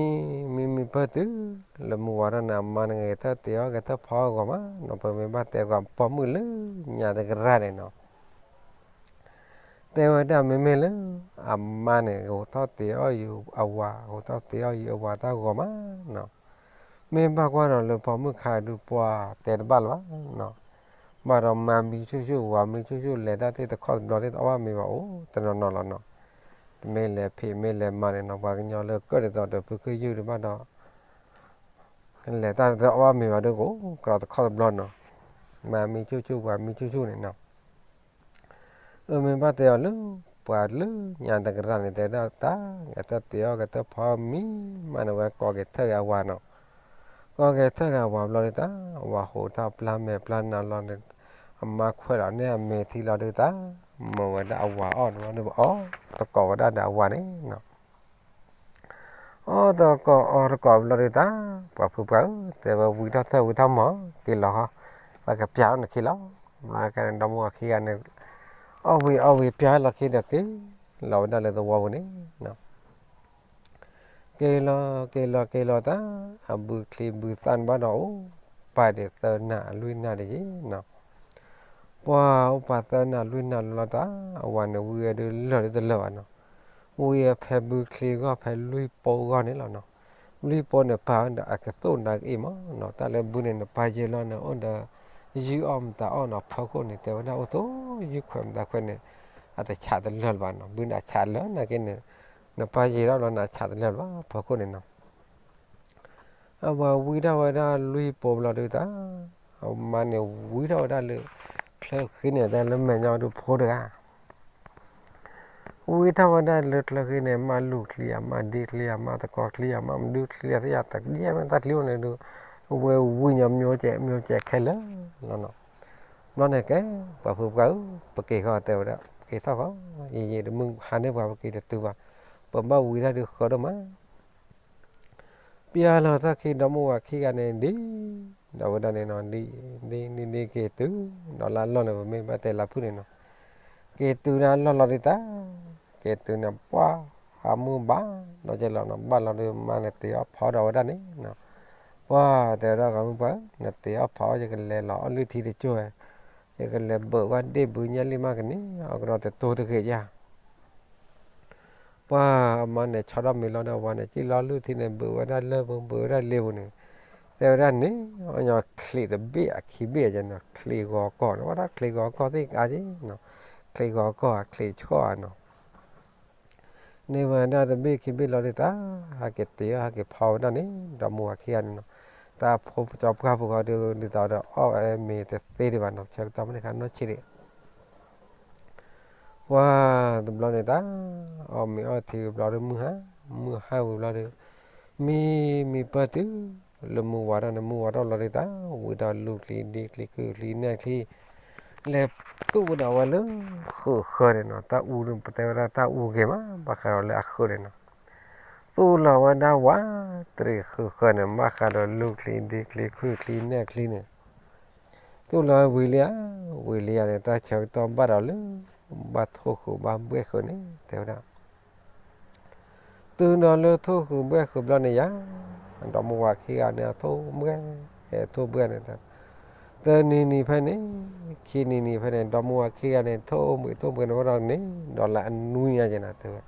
မံမံပၢၢ်တုၤ လၢမုၢ်ဝါထီၣ်န့ၣ် အမါန့ၣ်ဂဲၤထၢၣ်တ့ၢ်အီၣ် ဂဲၤထၢၣ်ဖီအီၣ်ဂီၤမးနီၤ, ပမ့ၢ်ဘၣ်တဲကွၢ်ပိာ်မုၣ်လၢညါတကရၢ်န့ၣ်နီၤ တဲဝဲဒၣ်မ့မ့ၢ်လၢ အမါန့ၣ် ဂဲၤထီၣ်တ့ၢ်အီၣ်ယုာ်အဝၤ, ဂဲၤထီၣ်တ့ၢ်အီၣ်ယုာ်အဝၤတၢ်ဂီၤမးနီၤ, မ့ၢ်ဘၣ်ကွၢ်ဒီးလၢပိာ်မုၣ်ခါဒုးပှၤတဲတဘၣ်လၢၤဘၣ်နီၤ, ဘၣ်ဒီးမါမံဆူၣ်ဆူၣ် ဝၤမံဆူၣ်ဆူၣ် လဲၤတၢ်သ့ၣ်တခီတဘျီသ့ၣ် တအီၣ်ဘၣ်မ့ၤဘၣ်အိၣ်တနီၤနီၤလီၤနီၤ, တမ့ၢ်လဲၤဖံးမ့ၢ်လဲၤမၤန့ၣ်နီၤ, ပှၤကညီလၢကၢၣ်ဒ်သိးဒီးဖုခ့ယုၢ်ဒုးဘၣ်ဒီး လဲၤတၢ်တအီၣ်ဘၣ်မ့ၤဘၣ်ဒီး ကအိၣ်ကရီတခီတဘျီနီၤ, မါမံဆူၣ်ဆူၣ် ဝၤမံဆူၣ်ဆူၣ်န့ၣ်နီၤ, အမ့ၢ်ဘၣ်တဲအီၤလၢ ပှၤလၢညါတကရၢ်န့ၣ် တဲဒၣ်တၢ် ဂဲၤထၢၣ်တ့ၢ်အီၣ် ဂဲၤထၢၣ်ဖီအီၣ်မံမးန့ၣ် ဝဲကိးဂဲၤထၢၣ်ဂ့ၤအဝၤနီၤ, ကိးဂဲၤထၢၣ်ဂ့ၤအဝၤဘျီဒုးတၢ် အဝၤဟိးတၢ်ပျၢ်မဲာ်ပျၢ်နါလီၤန့ၣ်, အမါခွဲးလီၤန့ၢ်အမဲာ်ထံလီၤဒုးတၢ်, မၢဝဲဒၣ်အဝၤအီၣ်တဘျီဒုး အီၣ်တကိးဝဲဒၣ်ဒီးအဝၤန့ၣ်နီၤ အီၣ်တကိးအီတကိးဘျီဒုးတၢ်, ပှၤဖုပှၢ်ဧၢ, တဲဝဲဝံထီၣ်ထၢၣ်ဝံထီၣ်မီၤ, က့ၤလီၤဃီ, ပကပျၢ်ထီၣ်နခံလီၤ, မ့ၢ်ကဲန့ၣ် ဒီမါဝၤခံဂၤန့ၣ်, အီၣ်ဝံၤအီၣ်ဝံၤပျၢ်လီၤခံဒီးက့ၤလီၤဝဲဒၣ်လၢသဝီပူၤန့ၣ်နီၤ က့ၤလီၤက့ၤလီၤက့ၤလီၤတၢ်, အဘုချံဘုသၣ်န့ၣ်ဘၣ်ဒီးအိၣ်, ပာ်ဒံးသၢနၤလွံၢ်နၤတယံၤနီၤ, ပှၤအိၣ်ပာ်သၢနၤလွံၢ်နၤလီၤတၢ်, အဝၤန့ၣ်ဝံဝဲဒုးလၢာ်ဒုးတလၢာ်ဘၣ်နီၤ, ဝံဖဲဘုချံဂီၢ်ဖဲလွံၢ်ပိဂီၢ်န့ၣ်လီၤနီၤ, လွံၢ်ပိန့ၣ်ပာ်ဝဲဒီးအကသိၣ်နၤကအ့ၣ်မးနီၤ, တၢ်လၢဘုန့ၣ်နပာ်ယဲၢ်လီၤန့ၣ် အိၣ်ဒီး ယုၢ်အီၣ်မတၤအီၣ်နီၤ, ဖီခိၣ်န့ၣ် တဲဝဲဒၣ်အိၣ်သိးယုၢ်ခွဲးမတၤခွဲးန့ၣ်, အတဆးတလၢာ်လၢၤဘၣ်နီၤ, ဘုန့ၣ်အဆးလၢာ်နာ်က့န့ၣ်, နပာ်ယဲၢ်ထီၣ်လီၤန့ၣ် အဆးတလၢာ်လၢၤဘၣ် ဖီခိၣ်န့ၣ်နီၤ အဝၤဝံထီၣ်ဝဲဒၣ်လွံၢ်ပိဘျီဒုးတၢ်, အမါန့ၣ်ဝံထီၣ်ဝဲဒၣ်လၢ ချၢဃံန့ၣ် တၢ်လၢမဲာ်ညါဒုးဖိတဂၤ ဝံထီၣ်ဝဲဒၣ်လၢချၢဃံန့ၣ် မၤလူၤချံဧါ မၤဒ့ချံဧါ မၤသကိးချံဧါ မၤမနုၤချံဧါ သ့ၣ်ညါတကဲမ့ၢ်တၢ်ချံအိၣ်န့ၣ်ဒုး, ဝဲဝံညီမ့ၢ်ကဲမ့ၢ်ကဲခဲလၢာ်လီၤနီၤ, ဘျီန့ၣ်ကဲ, ပှၤဖုပှၢ်ဧၢ, ပက့ၤဃီတဲဝဲဒၣ် ပက့ၤထီၣ်ဃီ, ယံာ်ယံာ်တမုၢ်ဟါန့ၢ်ပှၤပက့ၤတတုၤဘၣ်, ပဘၣ်ဝံတၢ်ဒုးဃၢဒိၣ်မး ပျၢ်လီၤတၢ်ခံ ဒီမါဝၤခံဂၤန့ၣ်ဒ်, ဒီးဝဲဒၣ်န့ၣ်နီၤ ဒ်, ဒ်, ဒ်, ဒ်က့ၤတုၤ, ဒီးလၢအလီၢ်န့ၣ် ပမ့ၢ်ဘၣ်တဲလၢဖုၣ်န့ၣ်နီၤ, က့ၤတုၤန့ၣ်အလီၢ်လီၤဒုးတၢ်, က့ၤတုၤန့ၣ်ပှၢ်, အမုၢ်ဘၣ်, ဒီးကဲလီၤနီၤ ဘၣ်လီၤဒုးမါန့ၣ်တ့ၤအီၣ်ဖီဒီးဝဲဒၣ်န့ၣ်နီၤ, ပှၢ်တဲဝဲဒၣ် ဂီၤမုၢ်ပှၢ်ဧၢ, နတ့ၤအီၣ်ဖီအီၣ် ယကလဲၤလီၤအီၣ်လွံၢ်ထံတကၠိၢ်ဝဲ, ကလဲၤဘုးဝဲဒ့ၣ်ဘုညါလံမးကန့ၣ် အကဒီးတတိၤတဂ့ၤယါ ပှၤအမါန့ၣ် ဆီထီၣ်မ့ၤလီၤဒီး အဝၤန့ၣ် စံၣ်လီၤလုၢ်ထံန့ၣ် ဘုးဝဲဒၣ်လၢပူၤ ဘုးဝဲဒၣ်လၢပူၤန့ၣ် တဲဝဲဒၣ်န့ၣ် အညီချံးတဘ့ၣ်အခံဘ့ၣ်ယဲနီၤ ချံးဂီၤကီၢ်န့ၣ် ဝဲဒၣ်ချံးဂီၤကီၢ်သ့ၣ်ကါက့နီၤ ချံးဂီၤကီၢ် ချံးဆှီၣ်နီၤ န့ၢ်ဝဲဒၣ်တဘ့ၣ်ခံဘ့ၣ်လီၤဒုးတၢ် ဟဲက့ၤတ့ၢ်အီၣ် ဟဲက့ၤဖီဝဲဒၣ်န့ၣ် ဒီမါဝၤခံဂၤန့ၣ်နီၤ တၢ်ဖိကၠီပှၢ်ဖိဃီဒုး ဒ်သိးဒီးအီၣ်ဝဲမ့ၤတသ့ဒံးဘၣ်နီၤ ဆၢကတီၢ်မ့ၢ်န့ၣ်ခါနီၢ်ဆံးဒံး ပှၤတဘျီန့ၣ်တၢ် အီၣ်မ့ၤအီၣ်ထံဝံၤဘျီဒုး မုၢ်ဟါ မုၢ်ဟါဝံၤဘျီဒုး မံ မံပၢၢ်တုၤ လၢမုၢ်ဝါထီၣ်န့ၣ် မုၢ်ဝါထီၣ်ဘျီဒုးတၢ် ဝံၤဒီးလူၤချံဒ့ချံ ခုၣ်ချံနဲၣ်ချံ လဲၤသူၣ်ဝဲဒီးဝဲလၢဃုာ်ဃၢၤန့ၣ်နီၤ တၢ်အူဒုး ပတဲဝဲဒၣ်တၢ်အူဂ့ၤမး ဘၣ်ဃးဒီးလၢအဃုာ်န့ၣ်နီၤ သူၣ်လီၤဝဲဒၣ်ဝးတရံးဃုာ်ဃၢၤန့ၣ် ဘၣ်ဃးဒီးလူၤချံဒ့ချံ ခုၣ်ချံနဲၣ်ချံန့ၣ် သူၣ်လီၤဝံၤလံဧါ ဝံၤလံဧါန့ၣ် တၢ်ဆၢကတီၢ်ဘၣ်ဒီးလၢ ဘၣ်ထိၣ်ဃုာ်ဘၣ်ဘှဲၣ်ဃုာ်န့ၣ် တဲဝဲဒၣ် တုၤဒီးလၢထိၣ်ဃုာ်ဘှဲၣ်ဃုာ်ဘျီန့ၣ်ယါ ဒီမါဝၤခံဂၤန့ၣ် အထိၣ်ဘှဲၣ် ထိၣ်ဘှဲၣ်န့ၣ် တနံၤနံၤဖဲန့ၣ် ခံနံၤနံၤဖဲန့ၣ် ဒီမါဝၤခံဂၤန့ၣ် ထိၣ်ဘှဲၣ်ထိၣ်ဘှဲၣ်န့ၣ် ဝဲဒီးန့ၣ် ဒီးလၢအနွံညါက့ၤနၤတဲဝဲ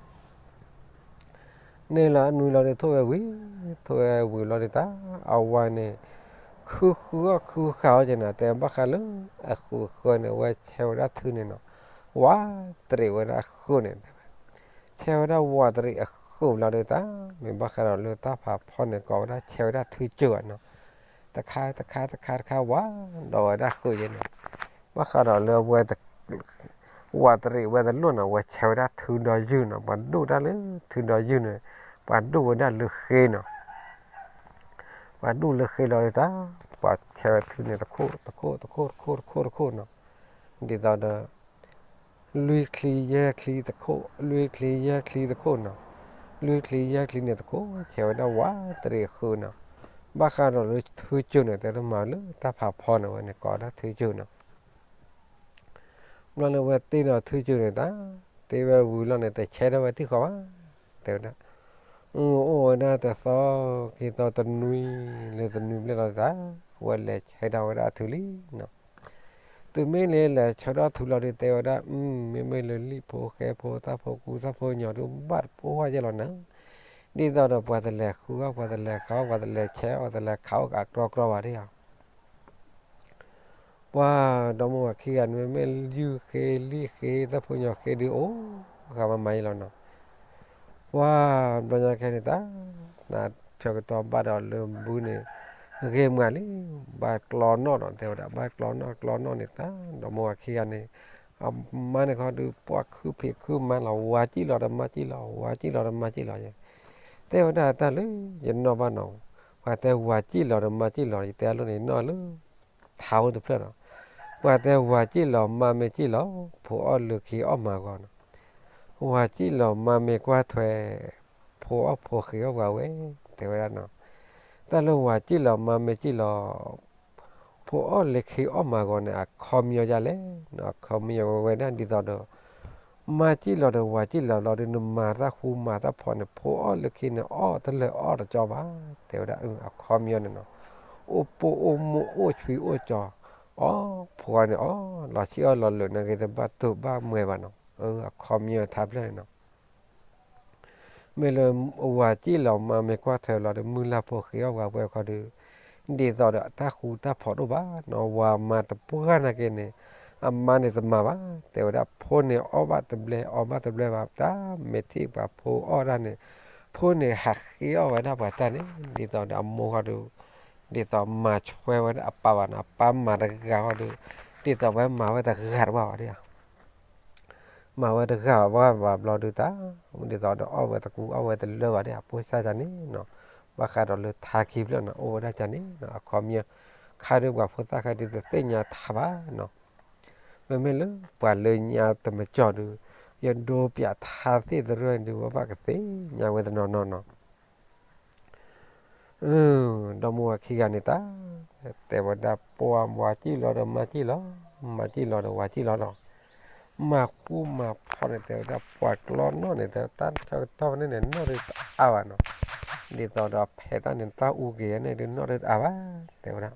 န့ၣ်လီၤအနွံလီၤဒီးထိၣ်ဝဲဝံၤ ထိၣ်ဝဲဝံၤလီၤဒီးတၢ် အဝၤန့ၣ် ခုဃုအီၣ်ခုဃုဃာ်အီၣ်က့ၤနၤ တဲဘၣ်ဃးလၢအဃုာ်အဃၢၤန့ၣ် ဝဲဆဲးဝဲဒၣ်ထုန့ၣ်နီၤ ဝးတရံးဝဲဒၣ်အဃုာ်န့ၣ် ဆဲးဝဲဒၣ်ဝးတရံးအဃုာ်ဘျီဒီးတၢ် မ့ၢ်ဘၣ်ဃးဒီးလၢတၢ်ဖးဖီန့ၣ် ကိးဝဲဒၣ်ဆဲးဝဲဒၣ်ထုကၢၤနီၤ တခါတခါတခါတခါဝး ဒီးဝဲဒၣ်ဃုာ်ယဲန့ၣ် ဘၣ်ဃးဒီးလၢဝဲ ဝးတရံးဝဲတလိၣ်နီၤ ဝဲဆဲးဝဲဒၣ်ထုဒီးယုၢ်နီၤ ပှၤဒိၣ်တၢ်လၢထုဒီးယုၢ်န့ၣ် ပှၤဒိၣ်ဝဲဒၣ်လၢဃ့နီၤ ပှၤဒိၣ်လၢဃ့လီၤဒီးတၢ် ပှၤဆဲးဝဲထုန့ၣ် တခိၣ်တခိၣ်တခိၣ်တခိၣ်တခိၣ်နီၤ ဒ်သိးဒီး လွံၢ်ချံယဲၢ်ချံတခိၣ် လွံၢ်ချံယဲၢ်ချံတခိၣ်နီၤ လွံၢ်ချံယဲၢ်ချံန့ၣ်တခိၣ် ဆဲးဝဲဒၣ်ဝးတရံးအဃုာ်နီၤ ဘၣ်ဃးဒီးလၢထုကၢၤန့ၣ် တဲတမၤလၢတၢ်ဖးဖီန့ၣ် ဝဲန့ၣ်ကိးဒၣ်ထုကၢၤနီၤ ဘျီန့ၣ်ဝဲတ့ဒီးထုကၢၤန့ၣ်တၢ် တ့ဝဲဝံၤလီၤန့ၣ် တဆဲးထီၣ်ဝဲတံၢ်ဃီဘၣ် တဲဝဲဒၣ် အိၣ်ဝဲဒၣ်တသီ ခံသီ တနွံ လၢတနွံဘျဲၣ်လီၤတၢ် ဝဲလဲၤဆဲးထီၣ်ဝဲဒၣ်အထုလံနီၤ တုၤမ့ၢ်လၢလဲၤဆဲးထီၣ်ထုလီၤဒီး တဲဝဲဒၣ် မ့မ့ၢ်လၢလံၣ်ဖိဃဲဖိ သၣ်ဖိကူ သၣ်ဖိညီၤဒုး ဘၣ်တပိၢ်ဝဲယဲလီၤနၤ ဒ်သိးဒီးပှၤတလဲၤဃုအီၣ် ပှၤတလဲၤဃုအီၣ် ပှၤတလဲၤဆဲးအီၣ် ပှၤတလဲၤခးအီၣ်အကြီကြီဘၣ်ဒၣ်ဧါ ပှၤဒီမါဝၤခံဂၤန့ၣ် မ့မ့ၢ်ယုၢ်ဃ့ လံၣ်ဃ့ သၣ်ဖိညီၤဃ့ဒုး အိၣ်ဃာ်မၤမၤယဲလီၤနီၤ ပှၤဘျီညါခဲန့ၣ်တၢ် နဆၢကတီၢ်ဘၣ်ဒီးလၢဘုန့ၣ် ဂ့ၤမးလံ ဘၣ်ကျီနီၣ်နီၤ တဲဝဲဒၣ် ဘၣ်ကျီနီၣ် ကျီနီၣ်န့ၣ်တၢ် ဒီမါဝၤခံဂၤန့ၣ် အမါန့ၣ်ခီဒုး ပှၤခုဖံးခုမၤလီၤ ဝၤစံၣ်လီၤဒီးမၤစံၣ်လီၤ ဝၤစံၣ်လီၤဒီးမၤစံၣ်လီၤ တဲဝဲဒၣ်တၢ်လၢယနီၣ်ဘၣ်နီၤ ပှၤတဲဝၤစံၣ်လီၤဒီးမၤစံၣ်လီၤ ယတဲအလိၣ်န့ၣ်နီၣ်လၢ ထးအိၣ်တဖျၢၣ်နီၤ ပှၤတဲဝၤစံၣ်လီၤမါမ့ၢ်စံၣ်လီၤ ဖိအီၣ်လၢခံအီၣ်မၤဂီၤနီၤ ဝၤစံၣ်လီၤမါမ့ၢ်ကွၢ်ထွဲ ဖိအီၣ်ဖိဃ့အီၣ်ပှၤဝဲ တဲဝဲဒၣ်နီၤ တၢ်လၢဝၤစံၣ်လီၤမါမ့ၢ်စံၣ်လီၤ ဖိအီၣ်လၢခံအီၣ်မၤဂီၤန့ၣ် အခီပညီဒ်လဲၣ် အခီပညီဝဲဒၣ်ဒ်သိးဒီး မါစံၣ်လီၤဒီးဝၤစံၣ်လီၤလီၤဒီး နမၤတၢ်ဃူမၤတၢ်ဖိးန့ၣ် ဖိအီၣ်လၢခံန့ၣ် အီၣ်တလၢာ်အီၣ်တကၠီဘၣ် တဲဝဲဒၣ် အခီပညီန့ၣ်နီၤ အိၣ်ပိၢ်အိၣ်မိၢ်အိၣ်ဆွံအိၣ်ကၠီ အီၣ်ဖိန့ၣ်အီၣ် လီၤဆံၣ်အီၣ်လီၤလၢာ်န့ၣ်ဂ့ၤ တဘၣ်တိၢ်ဘၣ်မှဲဘၣ်နီၤ အခီပညီထါဖျၢၣ်န့ၣ်နီၤ မ့ၢ်လၢဝၤစံၣ်လီၤမါမ့ၢ်ကွၢ်ထွဲလီၤဒီး မုၢ်လၢ်ဖိဃ့အီၣ်ပှၤဝဲခီဒုး ဒ်သိးဒီးတၢ်ဃူတၢ်ဖိးတအိၣ်ဘၣ်နီၤ ဝၤမါတပှၢ်နာ်က့န့ၣ် အမါန့ၣ်တမၤဘၣ် တဲဝဲဒၣ် ဖိန့ၣ်အီၣ်ဘၣ်တဘျဲ အီၣ်ဘၣ်တဘျဲဘၣ် တၢ်မ့ၢ်ထံၣ်ပှၤဖိအီၣ်တၢ်န့ၣ် ဖိန့ၣ်ဟးဃ့အီၣ်ဝဲဒၣ်ပှၤတၢ်န့ၣ် ဒ်သိးဒီးအမိၢ်ခီဒုး ဒ်သိးမၤဆွဲဝဲဒၣ်အပၢ်ဘၣ်နီၤ အပၢ်မၤတဂၤခီဒုး ဒ်သိးဝဲမၤဝဲတဂၤတဘၣ်ဘၣ်ဒၣ် မၤဝဲတဂၤဘၣ်ဘၣ်ဘျီဒုးတၢ် ဒ်သိးဒီးအီၣ်ဝဲတကူအီၣ်ဝဲတလၢဘၣ်ဒၣ် အဖိစၢ်တၢ်န့ၣ်နီၤ ဘၣ်ဃးဒီးလၢထါခံဖျၢၣ်နီၤ အိၣ်ဝဲဒၣ်တၢ်န့ၣ်နီၤ အခီပညီ ခါဒုးပှၤဖိသၣ်ခဲဒုးတသ့ၣ်ညါထါဘၣ်နီၤ မ့မ့ၢ်လၢပှၤလၢညါတမံၤကီၢ်ဒုး ယဒိပၠးထါသ့ၣ်တရၢၢ်ဒုး ဝဲဘၣ်ကသ့ၣ်ညါဝဲတနီၤနီၤနီၤ ဒီမါဝၤခံဂၤန့ၣ်တၢ် တဲဝဲဒၣ်ပှၤဝၤစံၣ်လီၤဒီးမါစံၣ်လီၤ မါစံၣ်လီၤဒီးဝၤစံၣ်လီၤလီၤ မၤဃူမၤဖိးန့ၣ် တဲဝဲဒၣ်ပှၤကျီနီၣ်န့ၣ် တဲတၢ်ဆၢကတီၢ်ဖဲန့ၣ်န့ၣ် နီၣ်ဒုးတအါဘၣ်နီၤ ဒ်သိးဒီးဖဲတၢ်န့ၣ် တၢ်အူက့ၤန့ၣ်ဒုး နီၣ်ဒုးတအါဘၣ် တဲဝဲဒၣ်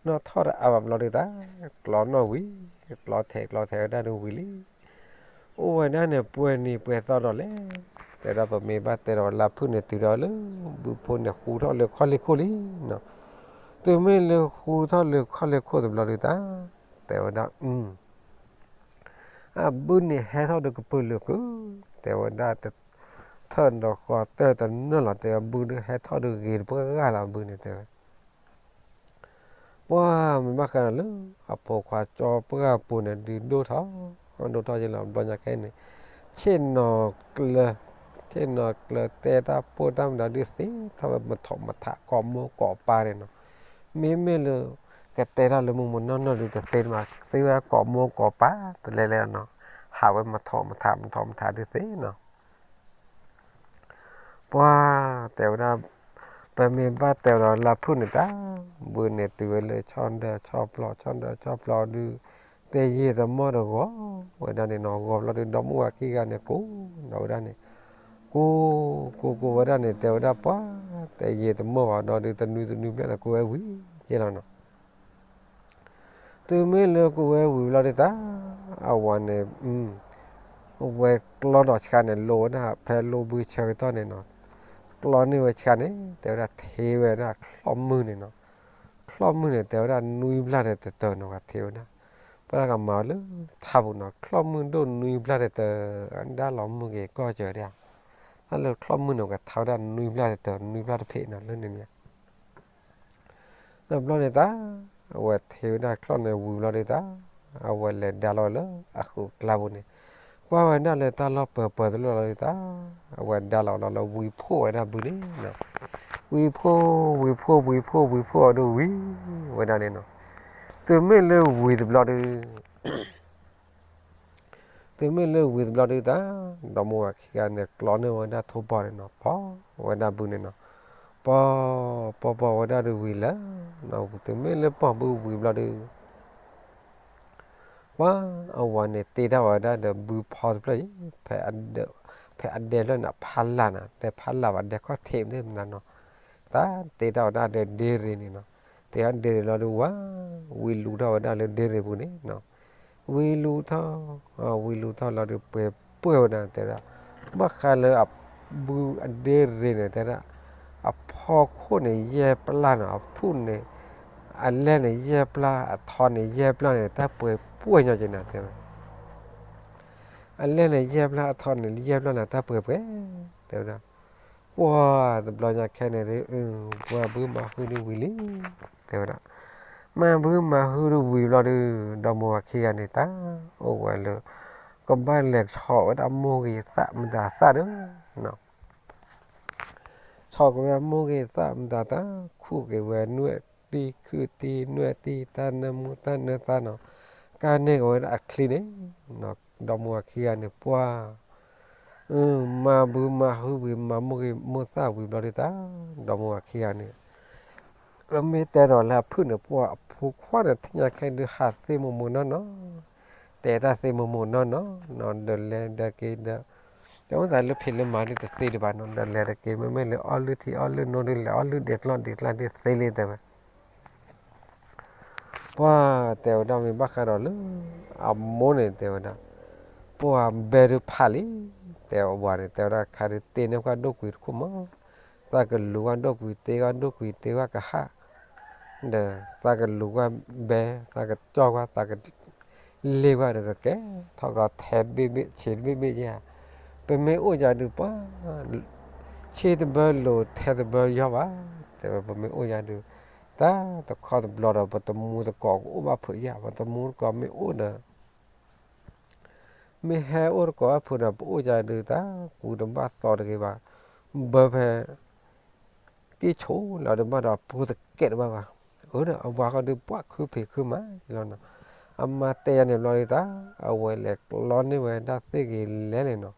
နီၣ်ထီၣ်တအါဘၣ်ဘျီဒုးတၢ်, ကျီနီၣ်ဝံၤ, ကျီထဲးကျီထဲးဝဲဒၣ်ဒုးဝံၤလံ. အိၣ်ဝဲဒၣ်န့ၣ် ပှဲၤနံၤပှဲၤသီဒီးလဲၣ်, တဲဝဲဒၣ်ပမ့ၢ်ဘၣ်တဲဒီးလၢဖုၣ်န့ၣ်တုၤဒီးလၢ ဘုဖိန့ၣ်ဃူထီၣ်လၢခီၣ်လ့ၢ်ခိၣ်လံနီၤ. တုၤမ့ၢ်လၢဃူထီၣ်လၢခီၣ်လ့ၢ်ခိၣ်တဘျီဒုးတၢ်, တဲဝဲဒၣ် အဘုန့ၣ်ဟဲထီၣ်ဒုးကပုာ်လုာ်ကု, တဲဝဲဒၣ်, ထၢၣ်ဒီးဃီတၢၢ်တနၢၢ်လီၤ, တဲဝဲဘုဒုးဟဲထီၣ်ဒုးဂ့ၤတပှၢ်ဂၤလီၤ ဘုန့ၣ်တဲဝဲ. ပှၢ်မ့ၢ်ဘၣ်ဃးဒီးလၢ အဖိခွါကၠီပှၢ်ပူၤန့ၣ် ဒုးဒိၣ်ထီၣ်, ဒိၣ်ထီၣ်ယလီၤ ဘျီညါခဲအံၤန့ၣ်, ဆ့ၣ်နီၤကျၢၤ, ဆ့ၣ်နီၤကျၢၤတဲတၢ်ပိၢ်တၢ်မတၤဒုးသ့ထီၣ်ဝဲမထိးမထးကိးမိၢ်ကိးပၢ်န့ၣ်နီၤ. မ့မ့ၢ်လၢ ကတဲတၢ်လၢမိၢ်မိၢ်နီၢ်နီၢ်ဒုးတသ့မး, သ့ဝဲကိးမိၢ်ကိးပၢ်တလဲၤလဲၤနီၤ, ဟးဝဲမထိးမထးမထိးမထးဒုးသ့နီၤ. ပှၢ်တဲဝဲဒၣ်, ပမ့ၢ်ဘၣ်တဲဒီးလၢဖုၣ်န့ၣ်တၢ်, ဘုန့ၣ်တုၤဝဲလၢဆီၣ်ဒၢဆီၣ်ပျီ, ဆီၣ်ဒၢဆီၣ်ပျီဒုး, တယံာ်တမီၢ်တဂီၤဝဲဒၣ်န့ၣ်နီၤ, ဂီၤဘျီဒုး ဒီမါဝၤခံဂၤန့ၣ် ကိးဒီးဝဲဒၣ်န့ၣ်, ကိး, ကိးကိးဝဲဒၣ်န့ၣ် တဲဝဲဒၣ်ပှၢ်, တယံာ်တမီၢ်ဘၣ်ဒီးဒုး တနွံတနွံဘျဲၣ်န့ၣ် ကိးဝဲဝံၤယဲလီၤနီၤ. တုၤမ့ၢ်လၢကိးဝဲဝံၤဘျီဒုးတၢ်, အဝၤန့ၣ် ဝဲကျီဒီးဆှါန့ၣ် လိဝဲဒၣ်ဖဲလိဘုဆၢကတီၢ်န့ၣ်နီၤ, ကျီန့ၢ်ဝဲဆှါန့ၣ် တဲဝဲဒၣ်ထံၣ်ဝဲဒၣ်ချီၣ်မုၢ်န့ၣ်နီၤ, ချီၣ်မုၢ်န့ၣ် တဲဝဲဒၣ်နွံဘျၣ်တတၢၢ်နီၤ ကထံၣ်ဝဲဒၣ်, ပှၤကမၤဝဲလၢထးပူၤနီၤ, ချီၣ်မုၢ်ဒိၣ်နွံဘျၣ်တတၢၢ်, အဒါလီၤမုၢ်က့ၤကီၢ်စၢၤဒၣ်, တၢ်လၢချီၣ်မုၢ်န့ၣ် ကထါဝဲဒၣ်နွံဘျၣ်တတၢၢ် နွံဘျၣ်တဖံးနီၤ လၢန့ၣ်န့ၣ် တဘျီန့ၣ်တၢ်, အဝဲထံၣ်ဝဲဒၣ်ချီၣ်န့ၣ်ဝံၤဘျီဒုးတၢ်, အဝဲလဲၤဒါလီၤလၢအဃုာ်ကျါပူၤန့ၣ်, ကွၢ်ဝဲဒၣ်လၢတၢ်လီၢ်ပၢၤပၢၤတလီၢ်လီၤဒုးတၢ်, အဝဲဒါလီၤလီၤလၢဝံဖိးဝဲဒၣ်ဘုန့ၣ်နီၤ, ဝံဖိး, ဝံဖိး, ဝံဖိး, ဝံဖိးအီၤဒုးဝံၤဝဲဒၣ်န့ၣ်နီၤ, တုၤမ့ၢ်လၢဝံၤတဘျီဒုး တုၤမ့ၢ်လၢဝံၤတဘျီဒုးတၢ်, ဒီမါဝၤခံဂၤန့ၣ် ကျီန့ၢ်ဝဲဒၣ်ထိၣ်ဘီန့ၣ်နီၤ, ပီၢ်ဝဲဒၣ်ဘုန့ၣ်နီၤ, ပီၢ်, ပီၢ်ပီၢ်ဝဲဒၣ်ဒုးဝံၤလၢ, တုၤမ့ၢ်လၢပီၢ်ဘုဝံၤဘျီဒုး ပှၢ်အဝၤန့ၣ်တ့တၢ်ဝဲဒၣ်ဒီးဘုဖီတဖျၢၣ်အံၤ, ဖဲအဒဲဖျၢၣ်န့ၣ် အဖီလာ်နီၤ, တဲဖီလာ်ဘၣ် ဒဲခီၣ်ထံးမ့ၢ်မနုၤနီၤ, တၢ်တ့တၢ်ဝဲဒၣ်ဒီးဒ့ရ့ၣ်န့ၣ်နီၤ, တ့အီၤဒ့ရ့ၣ်လီၤဒုးဝဲ, ဝံလူၤထီၣ်ဝဲဒၣ်လၢဒ့ရ့ၣ်ပူၤန့ၣ်နီၤ, ဝံလူၤထီၣ်, ဝံလူၤထီၣ်လီၤဒုးပှဲၤပှဲၤဝဲဒၣ်တဲဒၣ်, ဘၣ်ဃးလၢအဘုအဒ့ရ့ၣ်န့ၣ်တဲဒၣ်, အဖီခိၣ်န့ၣ်ယဲၢ်ပျၢ်နီၤ, အထူၣ်န့ၣ် အလဲၢ်န့ၣ်ယဲၢ်ပျၢ်, အထီန့ၣ်ယဲၢ်ပျၢ်န့ၣ် တၢ်ပှဲၤပှဲၤညီက့ၤနၤတဲဝဲ, အလဲၢ်န့ၣ်ယဲၢ်ပျၢ် အထီန့ၣ်ယဲၢ်ပျၢ်န့ၣ် တၢ်ပှဲၤပှဲၤ, တဲဝဲဒၣ်, ပှၢ်တဘျီညါခဲန့ၣ်ဒုး, ပှၢ်ဘုမၤဟုဒုးဝံၤလံ, တဲဝဲဒၣ်, မၤဘုမၤဟုဒုးဝံၤဘျီဒုး, ဒီမါဝၤခံဂၤန့ၣ်တၢ်, အိၣ်ဝဲလၢ, ကဘၣ်လဲၤဆီၣ်ဝဲဒၣ်မိၢ်ဂ့ၤသၣ်မတၤသၣ်ဒီး ဆီၣ်က့ၤဝဲမိၢ်ဂ့ၤသၣ်မတၤသၣ်, ခူၣ်က့ၤဝဲနွဲၣ်တံၢ်ခုၣ်တံၢ်နွဲၣ်တံၢ် တၢ်နၢမူတၢ်နၢသၣ်နီၤ, ကန့ၢ်က့ၤဝဲဒၣ်အချံန့ၣ်, ဒီမါဝၤခံဂၤန့ၣ်ပှၢ်, မၤဘုမၤဟုဝံၤ မၤမိၢ်ဂ့ၤမိၢ်သၣ်ဝံၤဘျီဒုးတၢ်, ဒီမါဝၤခံဂၤန့ၣ် ပမ့ၢ်တဲဒီးလၢအဖုၣ်န့ၣ် ပှၢ်အဖိခွါန့ၣ် ထံၣ်ညါခဲဒုးဟးသ့မိၢ်မိၢ်နီၢ်နီၢ်, တဲတၢ်သ့မိၢ်မိၢ်နီၢ်နီၢ်နီၤ, ဒီးလဲၤဒီးက့ၤဒီး, တမ့ၢ်သးလၢဖံးလၢမၤဒုးတသ့ဒံးဘၣ်နီၤ, ဒီးလဲၤဒီးက့ၤ မ့မ့ၢ်လၢအီၣ်လုၢ်ထံအီၣ်လုၢ်နိဒုး လဲၤအီၣ်လုၢ်ဒဲးကျီဒဲးကျါဒုးသ့လံတဲဝဲ ပှၢ်တဲဝဲဒၣ် မ့ၢ်ဘၣ်ဃးဒီးလၢ အမိၢ်န့ၣ်တဲဝဲဒၣ်, ပှၢ်ဘဲဒုးဖးလံ, တဲဝဲဝၤန့ၣ် တဲဝဲဒၣ် ခါဒုးတ့န့ၢ်ကွၢ်ဒိၣ်ကွံာ်တခိၣ်မး, သးကလူၤကွၢ်ဒိၣ်ကွံာ် တ့ကွၢ်ဒိၣ်ကွံာ် တ့ကွၢ်ကဟၣ်, ဒီးသးကလူၤကွၢ်ဘဲ, သးကကၠီၣ်ကွၢ် သးက လ့ၢ်ကွၢ်ဒီးကကဲထီၣ်ကီးထဲတဘ့ၣ်ဘ့ၣ် ဆံးတဘ့ၣ်ဘ့ၣ်ယါ, ပမ့ၢ်အိၣ်ယၤဒုးပှၢ်, ဆံးတဘၢလိၤထဲတဘၢယီၢ်ဘၣ်, တဲဝဲပမ့ၢ်အိၣ်ယၤဒုး, တၢ်တခီတဘျီဒီး ပတမူတကိးကအိၣ်ဘၣ်ဖုးယါ, ပတမူတကိးမ့ၢ်အိၣ်ဒီး မ့ၢ်ဟဲအိၣ်တကိးဘၣ်ဖုးဒီး ပအိၣ်ယၤဒုး တၢ်ကူတဘၣ်သီတဂ့ၤဘၣ်, ဘၢဖဲ ကံၢ်ဆိးလီၤဒုးဘၣ်ဒီး ပူၤတကဲးတဘၣ်ဘၣ်, အၢဒီးအဝၤဃီဒုး ပှၢ်ခုဖံးခုမးလီၤနီၤ, အမါတဲယၤန့ၣ်ဘျီဒုးတၢ်, အဝဲလဲၤကျီန့ၢ်ဝဲဒၣ်သ့ၣ်ဂ့ၤလဲၤန့ၣ်နီၤ,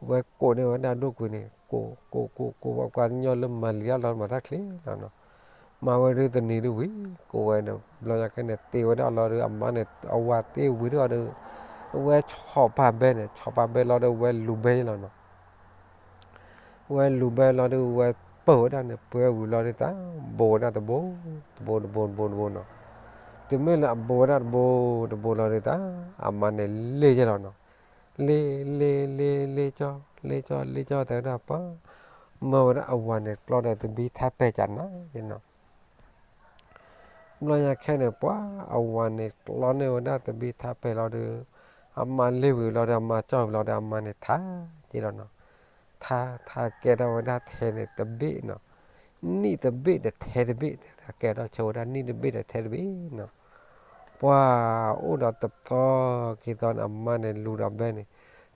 အဝဲကိးန့ၢ်ဝဲဒၣ်ဒိၣ်ကွံာ်န့ၣ် ကိး ကိး ကိး ကိး ပှၤကွၢ်ကညီလၢမၤလံၤအလီၤမၤတၢ်ချ့လီၤနီၤ, မၤဝဲဒုးတနံၤဒုးဝံၤ ကိးဝဲဒီး ဘျီညါခဲန့ၣ် တ့ဝဲဒၣ်အီၤလီၤဒုး အမါန့ၣ် အဝၤတ့ဝံၤဒုးအီၤဒီး အဝဲဆီၣ်ပာ်ဘဲန့ၣ် ဆီၣ်ပာ်ဘဲလီၤဒီး အဝဲလူၤဘဲလီၤနီၤ ဝဲလူၤဘဲလီၤဒုး ဝဲပၢၢ်ဝဲဒၣ်န့ၣ် ပၢၢ်ဝံၤလီၤဒုးတၢ် ဘိးဝဲဒၣ်တဘိ တဘိ တဘိ တဘိ တဘိနီၤ, တုၤမ့ၢ်လၢအဘိဝဲဒၣ်တဘိတဘိလီၤဒုးတၢ် အမါန့ၣ်လ့ၣ်ယဲၢ်လီၤနီၤ. လ့ၣ်လ့ၣ်လ့ၣ်လ့ၣ်ကၠီ လ့ၣ်ကၠီလ့ၣ်ကၠီ တဲဝဲဒၣ်ပှၤ မၢဝဲဒၣ်အဝၤန့ၣ်ကျီဒီးတဘံထါပဲာ်ကနၤနီၤ. ဘျီညါခဲန့ၣ် ပှၤအဝၤန့ၣ်ကျီန့ၢ်ဝဲဒၣ်တဘံထါပဲာ်လီၤဒီး အမါလ့ၣ်ဝံၤလီၤဒီး အမါကၠီဝံၤလီၤဒီး အမါန့ၣ်ထါက့ၤလီၤနီၤ. ထါထါကဲထီၣ်ဝဲဒၣ်ထဲန့ၣ်တဘ့ၣ်နီၤ. နံၣ်တဘ့ၣ်ဒီးထဲတဘ့ၣ် ကဲထီၣ်ဆိဝဲဒၣ်နံၣ်တဘ့ၣ်ဒီးထဲတဘ့ၣ်နီၤ. ပှၤအိၣ်ဒီးတသီခံသီန့ၣ် အမါန့ၣ်လူၤဒီးဘဲန့ၣ်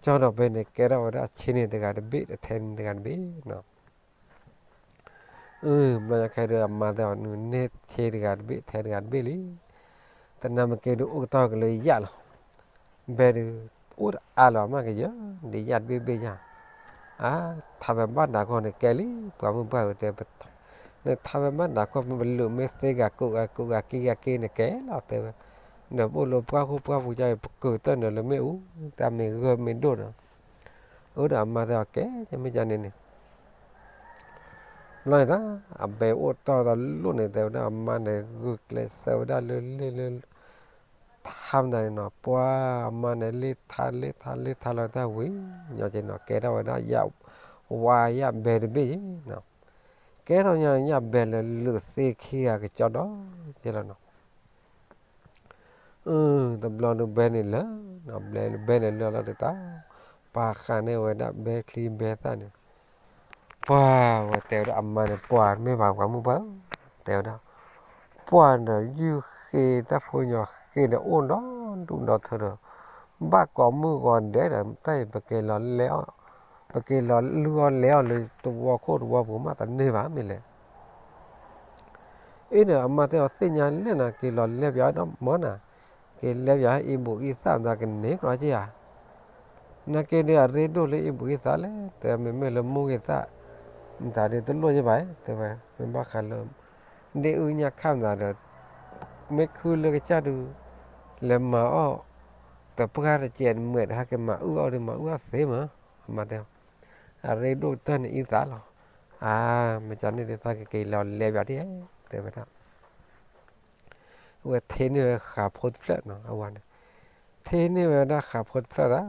ကၠီဒီးဘဲန့ၣ် ကဲထီၣ်ဝဲဒၣ်ဆ့န့ၣ်တဂၤတဘ့ၣ်ဒီးထဲန့ၣ်တဂၤတဘ့ၣ်နီၤ. အၢ ဘျီညါခဲဒီး အမါတဲအီၤ နုၤန့ၢ်ဆ့တဂၤတဘ့ၣ်ထဲတဂၤတဘ့ၣ်လံ. တနၤမ့ၢ်က့ၤဒုးအိၣ်ကတီၢ်ကလၢယၣ်လီၤ. ဘဲဒုး အိၣ်တအါလီၤ မ့ၢ်ကယၢၤ ဒ်ယၣ်တဘ့ၣ်ဘ့ၣ်ယၣ်. အါ ထါဝဲဘၣ်နၤခီန့ၣ်ကဲလံ ပှၤမုၢ်ပှၢ်ဝဲတဲ နထါဝဲဘၣ်နၤခီ ပလၢၢ်မ့ၢ်သ့ဂၤကိးဂၤကိးဂၤက့ဂၤက့န့ၣ်ကဲလီၤတဲဝဲ. ဒီးပအိၣ်လၢပှၢ်ခိၣ်ပှၢ်ပူၤကါအံၤ ပကၢၤတၢ်နုာ်လၢမ့ၣ်အူ တၢ်မ့ၢ်ဂၢၢ်မ့ၢ်ဒိၣ်ဒီး အၢ ဒီးအမါတဲအီၤ ကဲ မ့ၢ်ကန့ၣ်န့ၣ် ဘျီန့ၣ်တၢ် အဘဲအိၣ်တီၢ်သးလိၣ်န့ၣ် တဲဝဲဒၣ်အမါန့ၣ် ဂုာ်ကျဲးစၢးဝဲဒၣ်လၢလ့ၣ်လၢ ထါမတၤန့ၣ်နီၤ. ပှၤအမါန့ၣ်လ့ၣ်ထါလ့ၣ်ထါလ့ၣ်ထါလီၤတၢ်ဝံၤညီက့နီၤ ကဲထီၣ်ဝဲဒၣ်ယၣ်ဝါယၣ်ဘဲတဘ့ၣ်ယဲနီၤ. ကဲထီၣ်ညီယၣ်ဘဲလၢလၢၢ်သ့ခံဂၤကကၠီဒီးကဲလီၤနီၤ. အၢ တဘျီဒုးဘဲန့ၣ်လၢာ်နီၤ ဘဲဘဲန့ၣ်လၢာ်လီၤဒုးတၢ် ပာ်ဃာ်န့ၢ်ဝဲဒၣ်ဘဲချံဘဲသၣ်န့ၣ် ပှၤဝဲတဲဝဲဒၣ်အမါန့ၣ် ပှၤမ့ၢ်ဘၣ်ပှၤမုၢ်ပှၢ်ဧၢ တဲဝဲဒၣ် ပှၤဒီးယုၢ်ဃ့တၢ်ဖိညီဃ့ဒီးအိၣ်ဒီဒူၣ်ဒီထၢဒီး ဘၣ်ကိးမုၢ်ဂီၤဒဲးဒီး တၢ်အံၤပက့ၤလီၤလဲအီၤ ပက့ၤလီၤလုၢ်အီၤလဲအီၤလၢသဝီခိၣ်သဝီပူၤမးတန့ၢ်ဘၣ်မ့ၢ်လဲၣ်. အ့ဒီးအမါတဲအီၤ သ့ၣ်ညါလဲၣ်နၤ က့ၤလီၤလဲပၠးဒီးမၢနၤ, က့ၤလဲပၠးအံဘူၣ်အံသၣ်မတၤကန့ၢ်ကျီက့ဧါ. နာ်က့ဒီးအရ့ဒိၣ်လၢအံဘူၣ်အံသၣ်လဲၣ်, တဲမ့မ့ၢ်လၢမိၢ်ဂ့ၤသၣ် မတၤဒုးတလိၣ်ယဘၣ်, တဲဝဲ မ့ၢ်ဘၣ်ဃးလၢ ဒ့ၣ်အုၣ်ညၣ်ခၣ်မတၤဒီး မ့ၢ်ခုလၢကစၢ်ဒုး လဲၤမၤအီၣ် တပှၢ်တစဲးတမဲာ်ဒီး ဟဲက့ၤမၤအုၣ်အီၣ်ဒီး မၤအုၣ်အီၣ်သ့မး, အမါတဲ အရ့ဒိၣ်တၢ်န့ၣ်အံသၣ်လီၤ. အါ မ့ၢ်ကန့ၣ်ဒုး သးကက့ၤလီၤလဲပၠးဒ် တဲဝဲဒၣ် ဝဲထ့န့ၢ်ဝဲဃးဖိတဖျၢၣ်နီၤ, အဝၤန့ၣ် ထ့န့ၢ်ဝဲဒၣ်ဃးဖိတဖျၢၣ်သၣ်,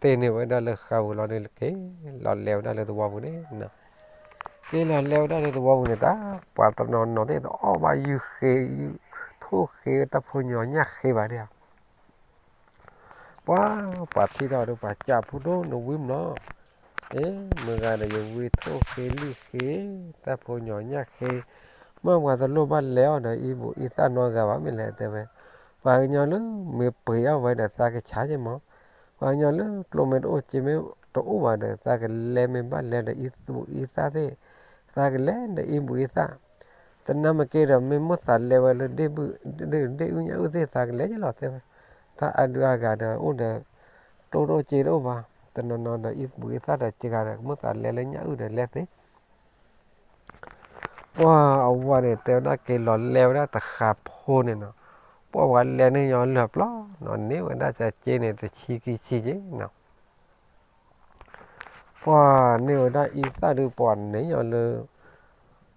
တ့န့ၢ်ဝဲဒၣ်လၢဃးပူၤလီၤဒီး က့ၤလီၤလဲဝဲဒၣ်လၢသဝီပူၤန့ၣ်နီၤ, က့ၤလီၤလဲဝဲဒၣ်လၢသဝီပူၤန့ၣ် တၢ်ပှၤတနီၤနီၤသ့ၣ်တအီၣ်ဘၣ်ယုၢ်ဃ့ ထိၣ်ဃ့တၢ်ဖိညီညၣ်ဃ့ဘၣ်ဒ်ဧါ. ပှၤ ပှၤထံၣ်ထီၣ်ဒီး ပှၤကးဖိဒိၣ်နဝံၤမနီၤ, အ့ မုၢ်ဂၤဒီးယဝံထိၣ်ဃ့လံၣ်ဃ့ တၢ်ဖိညီညၣ်ဃ့, မ့ၢ်ပှၤတလိၣ်ဘၣ်လဲအီၤဒီး အံဘူၣ်အံသၣ်နီတဂၤဘၣ်မ့ၢ်လဲၣ် တဲဝဲ, ပှၤကညီလၢမ့ၢ်ပှ့ၤအီၣ်ဝဲဒီး သးကဆါက့မး, ပှၤကညီလၢကျိမ့ၢ်တအိၣ်စ့မ့ၢ်တအိၣ်ဘၣ်ဒီး သးကလဲမ့ၢ်ဘၣ်လဲဒီး အံဘူၣ်အံသၣ်သ့ၣ်, သးကလဲဒီးအံဘူၣ်အံသၣ်, တနၤမ့ၢ်က့ၤဒီး မ့ၢ်မိၣ်သးလဲဝဲလၢ ဒ့ၣ်အုၣ်ညၣ်အုၣ်သ့ၣ် သးကလဲယလီၤ တဲဝဲ, တၢ်အဒုးအဂၤဒီးအိၣ်ဒီး ကျိတအိၣ်စ့တအိၣ်ဘၣ်, တနီၤနီၤဒီး အံဘူၣ်အံသၣ်ဒီးစှၤဒီး ကမိၣ်သးလဲလၢညၣ်အုၣ်ဒီးလဲသ့ ပှၤအဝၤန့ၣ် တဲဝဲဒၣ်က့ၤလီၤလဲဝဲဒၣ်တဃးဖိန့ၣ်နီၤ, ပှၤဝဲလဲန့ၢ်ညီလၢာ်ပျီနီၤ, န့ၢ်ဝဲဒၣ်စ့န့ၣ် တဆံခံဆံက့နီၤ, ပှၤန့ၢ်ဝဲဒၣ်အံသၣ်ဒုး ပှၤန့ၢ်ညီလၢ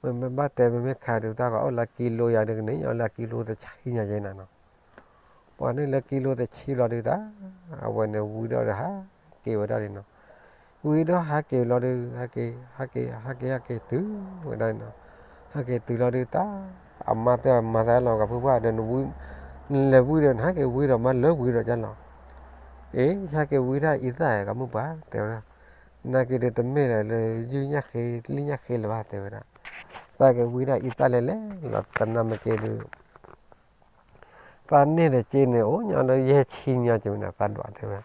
မ့မ့ၢ်ဘၣ်တဲ မ့မ့ၢ်ခးဒုး တၢ်ကအိၣ်လၢကံလိယၤဒုး ကန့ၢ်ညီလၢကံလိတဆံညါက့နီၤနီၤ, ပှၤန့ၢ်လၢကံလိတဆံဘျီဒုးတၢ် အဝဲန့ၣ်ဝံဒီးဟးက့ၤဝဲဒၣ်လံနီၤ, ဝံဒီးဟးက့ၤလီၤဒုး ဟးက့ၤ ဟးက့ၤ ဟးက့ၤ ဟးက့ၤတုၤဝဲဒၣ်နီၤ, ဟဲက့ၤတုၤလီၤဒုးတၢ် အမါတဲအီၤ မၤသးလီၤ ကဖုပှၢ်ဒီး နဝံ နလဲၤဝံဒီး နဟဲက့ၤဝံဒီးမၤလၢဝံဒီးကလီၤ, အ့ ယဟဲက့ၤဝံဒၣ်အံသၣ် ကမုၢ်ပှၢ် တဲဝဲဒၣ်, နာ်က့ၤဒုးတမ့ၢ်ဒီးလၢယုၢ်ညၣ်ဃ့ လံၣ်ညၣ်ဃ့လၢၤဘၣ် တဲဝဲဒၣ်, သးက့ၤဝံဒၣ်အံသၣ်လဲၣ်လဲၣ်လီၤ တနၤမ့ၢ်က့ၤဒုး သးန့ၢ်ဒီးစ့န့ၣ် အိၣ်ညီလၢယဲၢ်ဆံညီက့ဝဲန့ၣ် သးဒွးတဲဝဲ,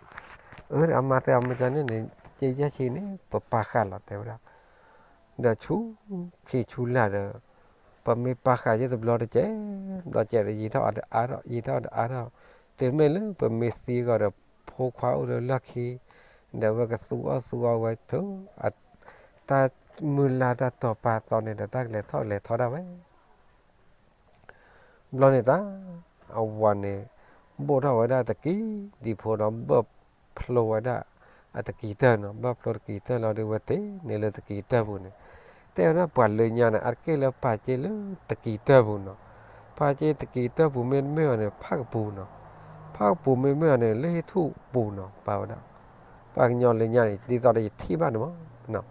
အၢ အမါတဲအီၤ မ့ၢ်ကန့ၣ်န့ၣ် စ့ယဲၢ်ဆံန့ၣ် ပပာ်ဃာ်လီၤ တဲဝဲဒၣ်, ဒီးဆူခံဆူလၢ်ဒီး ပမ့ၢ်ပာ်ဃာ်ယဲၢ်တဘျီတကဲး ဘျီကဲးဒီး ယံာ်ထီၣ်အါထီၣ် ယံာ်ထီၣ်အါထီၣ်, တုၤမ့ၢ်လၢပမ့ၢ်သံအဂီၢ်ဒီး ဖိခွါအိၣ်လၢလီၢ်ခံ ဒီးဝဲကသူအီၣ်သူအီဝဲထုး တၢ်မုၢ်လၢ်တၢ်တီၤပာ်သီန့ၣ်ဒီး တၢ်ကလဲၤထီၣ်လဲၤထီဒၣ်ဝဲ ဘျီန့ၣ်တၢ် အဝၤန့ၣ် ဘိၣ်ထီၣ်ဝဲဒၣ်တကံၢ်ဒံးဖိဒီး ဘၢၣ်ဖျိဝဲဒၣ် အတကံၢ်တၢၢ်နီၤ, ဘၢၣ်ဖျိတကံၢ်တၢၢ်လီၤဒုး ဝဲတ့ၢ်န့ၢ်လၢတကံၢ်တၢၢ်ပူၤန့ၣ်, တဲဝဲဒၣ်ပှၤလၢညါန့ၣ် အတက့ၢ်လၢပာ်စ့လၢတကံၢ်တၢၢ်ပူၤနီၤ, ဖးက့တကံၤတၢၢ်ပူၤမ့တမ့ၢ်ဘၣ်န့ၣ် ဖးကပူၤနီၤ, ဖးကပူၤမ့တမ့ၢ်ဘၣ်န့ၣ် လၢဟံၣ်ထူၣ်ပူၤနီၤ ပာ်ဝဲဒၣ်. ပှၤကညီလၢညါန့ၣ် ဒ်သိးဒီးယထံၣ်ဘၣ်န့ၣ်မး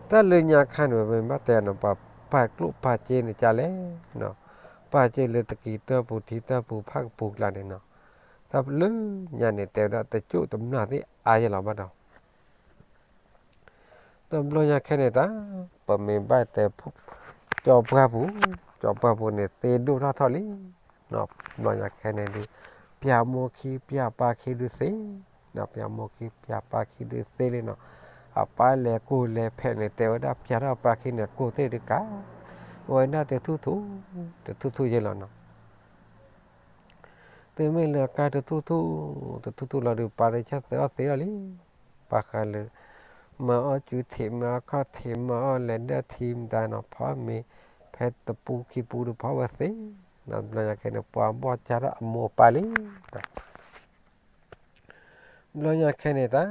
တၢ်လၢညါခါန့ၣ် ပမ့ၢ်ဘၣ်တဲန့ၣ် ပှၤပာ်ကျိၣ်ပာ်စ့န့ၣ်ကလဲၣ်နီၤ, ပာ်စ့လၢတကံၤတၢၢ်ပူၤထံတၢၢ်ပူၤဖးကပူၤကျါန့ၣ်နီၤ, တၢ်လၢညါန့ၣ် တဲဝဲဒၣ်တကၠိၣ်တမျၢ်သ့ၣ်အါယဲလီၤဘၣ်ဒီး တဘျီညါခဲန့ၣ်တၢ် ပမ့ၢ်ဘၣ်တဲ ကၠီပှၢ်ပူၤ, ကၠီပှၢ်ပူၤန့ၣ် သ့ဒိၣ်ထီၣ်ထီၣ်လံ. တဘျီညါခဲန့ၣ်ဒုး ပျၢ်မိၢ်ခံ ပျၢ်ပၢ်ခံဒုးသ့, ပျၢ်မိၢ်ခံ ပျၢ်ပၢ်ခံဒုးသ့လံနီၤ, အပၢ်လဲၤကိၢ်လဲၤဖဲးန့ၣ် တဲဝဲဒၣ်ပျၢ်ထီၣ်ပၢ်ခံန့ၣ် ကိၢ်သ့ၣ်ဒုးကါ, ဝဲဒၣ်တထူၣ်ထူၣ်, တထူၣ်ထူၣ်ယဲလီၤနီၤ. တမ့ၢ်လၢအကါတထူၣ်ထူၣ်, တထူၣ်ထူၣ်လီၤဒုး ပၢ်တဆၢသၢအီၣ်သ့အီၤလံ. ဘၣ်ဃးလၢ မၤအီၣ်စုထံး မၤအီၣ်ခီၣ်ထံး မၤအီၣ်လဲၤဒၢၣ်ထံမတၤနီၤ ဖီမ့ၤ ဖဲတပူၤခံပူၤဒုးဖီဝဲသ့, ဘျီညါခဲန့ၣ် ပှၤဘီၣ်ကၢ်ထီၣ်အမိၢ်အပၢ်လံ. ဘျီညါခဲန့ၣ်တၢ်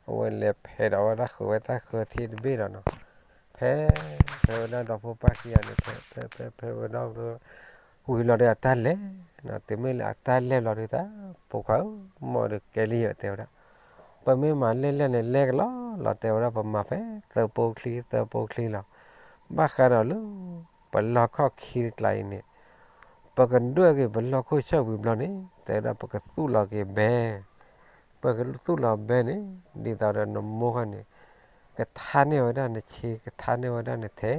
အဝဲလဲၤဖဲးဒီးဝဲဒၣ်ဃုာ်ဝဲတၢ်ဃၢၤထံတဘ့ၣ်ဒီးနီၤ, ဖဲ ဖဲဝဲဒၣ်ဒီဖိပၢ်ခံဂၤန့ၣ် ဖဲ ဖဲ ဖဲ ဖဲဝဲဒၣ် ဝံၤလီၤဒီးအတၢ်လဲၤ, တမ့ၢ်လၢအတၢ်လဲၤလီၤဒုးတၢ် ဖိခွါဧၢ မ့ၢ်ဒုးကဲလံယတဲဝဲဒၣ်, ပမ့ၢ်မၤလဲၢ်လဲၢ်န့ၣ် လဲၤကလီလီၤ တဲဝဲဒၣ် ပမၤဖဲသၢပိချံ သၢပိချံလီၤ. ဘၣ်ဃးဒီးလၢ ပလီၢ်ခီၣ်ခံတကျါအံၤန့ၣ် ပကဒွဲၣ်က့ၤပလီၢ်ခိၣ်ဆၢၣ်ဝံၤဘျီန့ၣ် တဲဝဲဒၣ် ပကသူၣ်လီၤက့ၤဘဲ ပကသူၣ်လီၤဘဲန့ၣ် ဒ်သိးဒီးနမိၢ်ခီန့ၣ် ကထါန့ၢ်ဝဲဒၣ်နဆ့ ကထါန့ၢ်ဝဲဒၣ်နထဲ,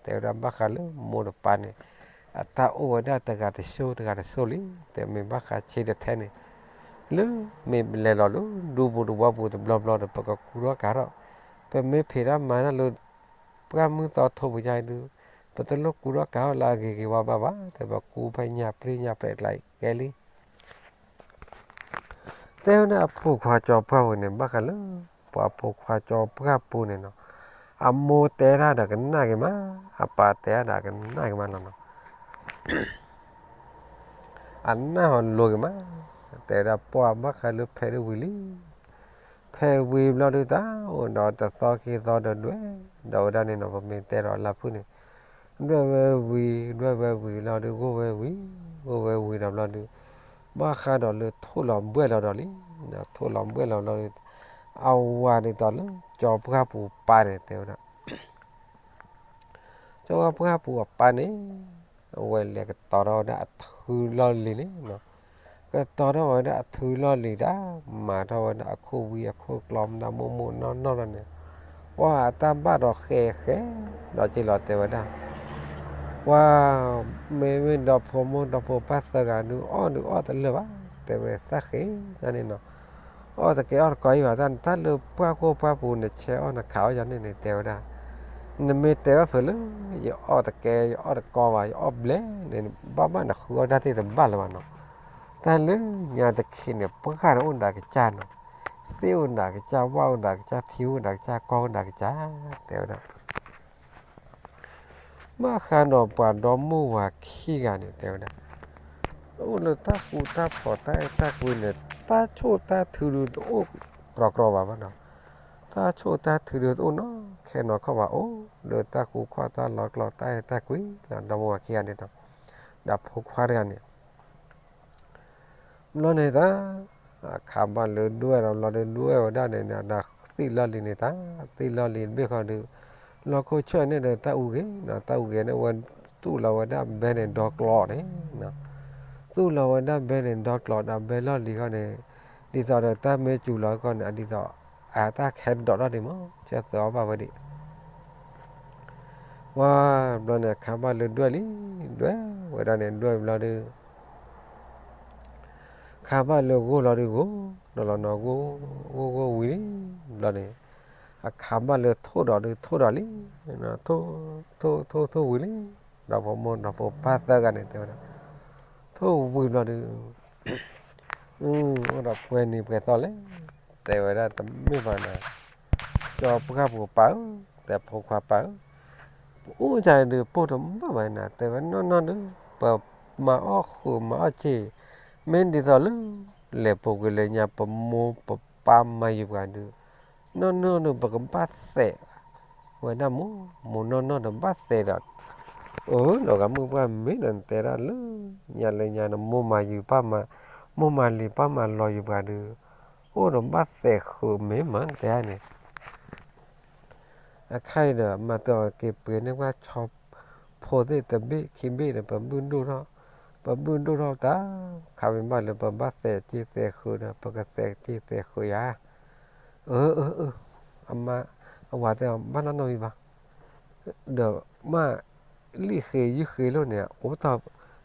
တဲဝဲဒၣ်ဘၣ်ဃးလၢမိၢ်တပၢ်န့ၣ် အတၢ်အိၣ်ဝဲဒၣ်တဂၤတစိၤတဂၤတစိၤလံ, တဲမ့ၢ်ဘၣ်ဃးဆ့တထဲန့ၣ် လၢမ့ၢ်လဲၤလီၤလၢဒူပူၤတဝီပူၤတဘျီဘျီဒီး ပကကူထီၣ်ကၤထီၣ်, ပမ့ၢ်ဖံးတၢ်မၤတၢ်လၢ ပှၢ်မုၢ်သီထိပူၤယါဒုး ပတလိၣ်ကူထီၣ်ကၤထီၣ်လၢအဂ့ၤဂ့ၤဝါဘၣ်ဘၣ်, တဲပကူဖဲညါပြံညါပြဲးကျါအံၤကဲလံ တဲဝဲဒၣ်အဖိခွါကၠီပှၢ်ပူၤန့ၣ် ဘၣ်ဃးလၢ ပှၤဖိခွါကၠီပှၢ်ပူၤန့ၣ်နီၤ, အမိၢ်တဲတၢ်ဒီးကနၣ်က့ၤမး, အပၢ်တဲတၢ်ဒီးကနၣ်က့ၤမးလီၤနီၤ, အနၢ်ဟီလိၤက့ၤမး, တဲဝဲဒၣ်ပှၢ်ဘၣ်ဃးလၢဖဲဒၣ်ဝံၤလံ ဖဲဝံၤဘျီဒုးတၢ်အိၣ်ဒီးတသီခံသီဒီးဒွဲၣ်, ဒီးဝဲဒၣ်န့ၣ်နီၤ ပမ့ၢ်တဲဒီးလၢဖုၣ်န့ၣ် ဒွဲၣ်ဝဲဝံၤ ဒွဲၣ်ဝဲဝံၤလီၤဒုး ဂိၢ်ဝဲဝံၤ, ဂိၢ်ဝဲဝံၤဒီးဘျီဒုး ဘၣ်ဃးဒီးလၢထိၣ်လီၤဘှဲၣ်လီၤဒီးလံ, ထိၣ်လီၤဘှဲၣ်လီၤဘျီဒုး အဝၤဒ်သိးလၢ ကၠီပှၢ်ပူၤပၢ်န့ၣ် တဲဝဲဒၣ် ကၠီပှၢ်ပူၤအပၢ်န့ၣ် အဝဲလဲၤကတီၤထီၣ်ဝဲဒၣ်အထုလီၢ်လံၤန့ၣ်, ကတီၤထီၣ်ဝဲဒၣ်အထုလီၢ်လံၤဒၣ် မၤထီၣ်ဝဲဒၣ်အခိၣ်ဝံအခိၣ်ကျီမနုၤမိၢ်မိၢ်နီၢ်နီၢ်လီၤန့ၣ်, ပှၤအတၢ်ဘၣ်ဒီးဃဲးဃဲး ဒီးက့ၤလီၤတဲဝဲဒၣ် ပှၤ မ့မ့ၢ်ဒီဖိမိၢ်ဒီဖိပၢ်သၢဂၤဒုး အီၣ်ဒုးအီၣ်တလၢာ်ဘၣ်, တဲဝဲသၣ်ဃ့ၢ်န့ၣ်နီၤ, အီၣ်တကဲအီၣ်တကီအံၤဘၣ်, တၢ်လၢပှၢ်ခိၣ်ပှၢ်ပူၤန့ၣ် ဆဲးအီၣ်နခးအီၣ်ယၤန့ၣ်န့ၣ် တဲဝဲဒၣ်, နမ့ၢ်တဲဘၣ်ဖုးလၢ ယအီၣ်တကဲ ယအီၣ်တကီဘၣ် ယအီၣ်ဘျဲၣ်န့ၣ် ဘၣ်ဘၣ်နဃုအီၣ်တၢ်သ့ၣ်တဘၣ်လၢၤဘၣ်နီၤ, တၢ်လၢညါတခီန့ၣ် ပှၢ်န့ၣ်အိၣ်ဒၣ်ကစၢ်နီၤ, သ့ၣ်အိၣ်ဒၣ်ကစၢ် ဝၣ်အိၣ်ဒၣ်ကစၢ် ထံအိၣ်ဒၣ်ကစၢ် ကီၢ်အိၣ်ဒၣ်ကစၢ် တဲဝဲဒၣ် ဘၣ်ဃးဒီးပှၤဒီမုၢ်ဝၤခံဂၤန့ၣ် တဲဝဲဒၣ်, အိၣ်လၢတၢ်ဃူတၢ်ဖိးတၢ်အဲၣ်တၢ်ကွံန့ၣ် တၢ်ဆိၣ်တၢ်ထုဒုးတအိၣ်ကြီကြီဘၣ်ဘၣ်နီၤ, တၢ်ဆိၣ်တၢ်ထုဒုးတအိၣ်နီၤ ခဲနီၤခီၣ်ဘၣ်အိၣ် လၢတၢ်ဃူခီၣ်တၢ်လီၤကျီၤတၢ်အဲၣ်တၢ်ကွံလီၤ ဒီမုၢ်ဝၤခံဂၤန့ၣ်ဒီး ဒီးဖိခွါတဂၤန့ၣ် ဘျီန့ၣ်တၢ် အခါဘၣ်လၢဒွဲၣ်ဒီးဘျီဒုးဒွဲၣ်ဝဲဒၣ်န့ၣ်ဒီး သံၣ်လီၢ်လံၤန့ၣ်တၢ် သံၣ်လီၢ်လံၤတဘ့ၣ်ဃီဒုး လီၢ်ခိၣ်ဆၢၣ်န့ၣ်ဒီးတၢ်အူဂ့ၤနီၤ တၢ်အူဂ့ၤန့ၣ် ဝဲသူၣ်လီၤဝဲဒၣ်ဘဲန့ၣ်ဒီကျီးန့ၣ် သူၣ်လီၤဝဲဒၣ်ဘဲန့ၣ်ဒီကျီးဒီးဘဲလီၢ်လံၤဃီန့ၣ် ဒ်သိးဒီးတၢ်မ့ၢ်စူၤလီၤဃီန့ၣ် ဒ်သိး အတၢ်ခဲဒိးထီၣ်ဒံးမး ဆၢသၢအီၣ်ဘၣ်ဝဲဒံး ဝါ ဘျီန့ၣ် အခါဘၣ်လၢဒွဲၣ်လံ ဒွဲၣ်ဝဲဒၣ်န့ၣ် ဒွဲၣ်ဘျီဒုး ခါဘၣ်လၢဂိၢ်လီၤဒုးဂိၢ် နီၤလီၤနီၤ ဂိၢ်ဂိၢ်ဂိၢ်ဝံၤလံ ဘျီန့ၣ် အခါဘၣ်လၢထိၣ်ဒီးဒုးထိၣ်ဒီးလံ ထိၣ်ထိၣ်ထိၣ်ဝံၤလံ ဒီဖိမိၢ်ဒီဖိပၢ်သၢဂၤန့ၣ် တဲဝဲဒၣ် ထိၣ်ဝံၤဘျီဒုး အိၣ်ဒီးပှဲၤနံၤပှဲၤသီလဲၣ် တဲဝဲဒၣ်တမ့ၢ်ဘၣ်နၤ ကၠီပှၢ်ပူၤပၢ်ဧၢ တဲဖိခွါပၢ်ဧၢ ပအိၣ်ယၤဒုးပိၢ်တဘၣ်ဘၣ်နၤ တဲဝဲနီၢ်နီၢ်ဒုး ပမၤအီၣ်ဃုာ်မၤအီၣ်စ့ၢ် မ့ၢ်ဒ်သိးလၢ လဲၤပူၤကွံာ်လၢညါ ပမိၢ်ပပၢ်မၤယုၤပှၤဒုး နီၢ်နီၢ်ဒုး ပကဘၣ်သဲးဝဲဒၣ်မူ မူနီၢ်နီၢ်ဒီးဘၣ်သဲးဒီး အိၣ်ဒီးဂၤမုၢ်ပှၢ်မ့ၢ်ဒီး နတဲဒၣ်လၢညါလၢညါန့ၣ် မိၢ်မၤယုာ်ပၢ်မၤ, မိၢ်မၤလံၤပၢ်မၤလီၤယုာ်ပှၤဒီး အိၣ်ဒီးဘၣ်သဲးဃုာ်မ့ၢ်မး နတဲန့ၣ် အခါအံၤဒီး မၤတအီၤက့ၤပှ့ၤန့ၢ်ပှၤဆီဖိသ့ၣ်တဘ့ၣ်ခံဘ့ၣ်ဒီး ပဘုၣ်ဒိၣ်ထီၣ်, ပဘုၣ်ဒိၣ်ထီၣ်တၢ် ခါမ့ၢ်ဘၣ်လၢပဘၣ်သဲးက့ၤသဲးဃုာ်ဒီး ပကသဲးက့ၤသဲးဃုာ်ယၤ, အၢ အၢ အၢ အမါ, အဝၤတဲအီၤ ဘၣ်နီၢ်နီၢ်ဝံၤဘၣ်, ဒီးမ့ၢ် လံၣ်ဃ့ယုၢ်ဃ့လိာ်န့ၣ် အိၣ်တ့ၢ်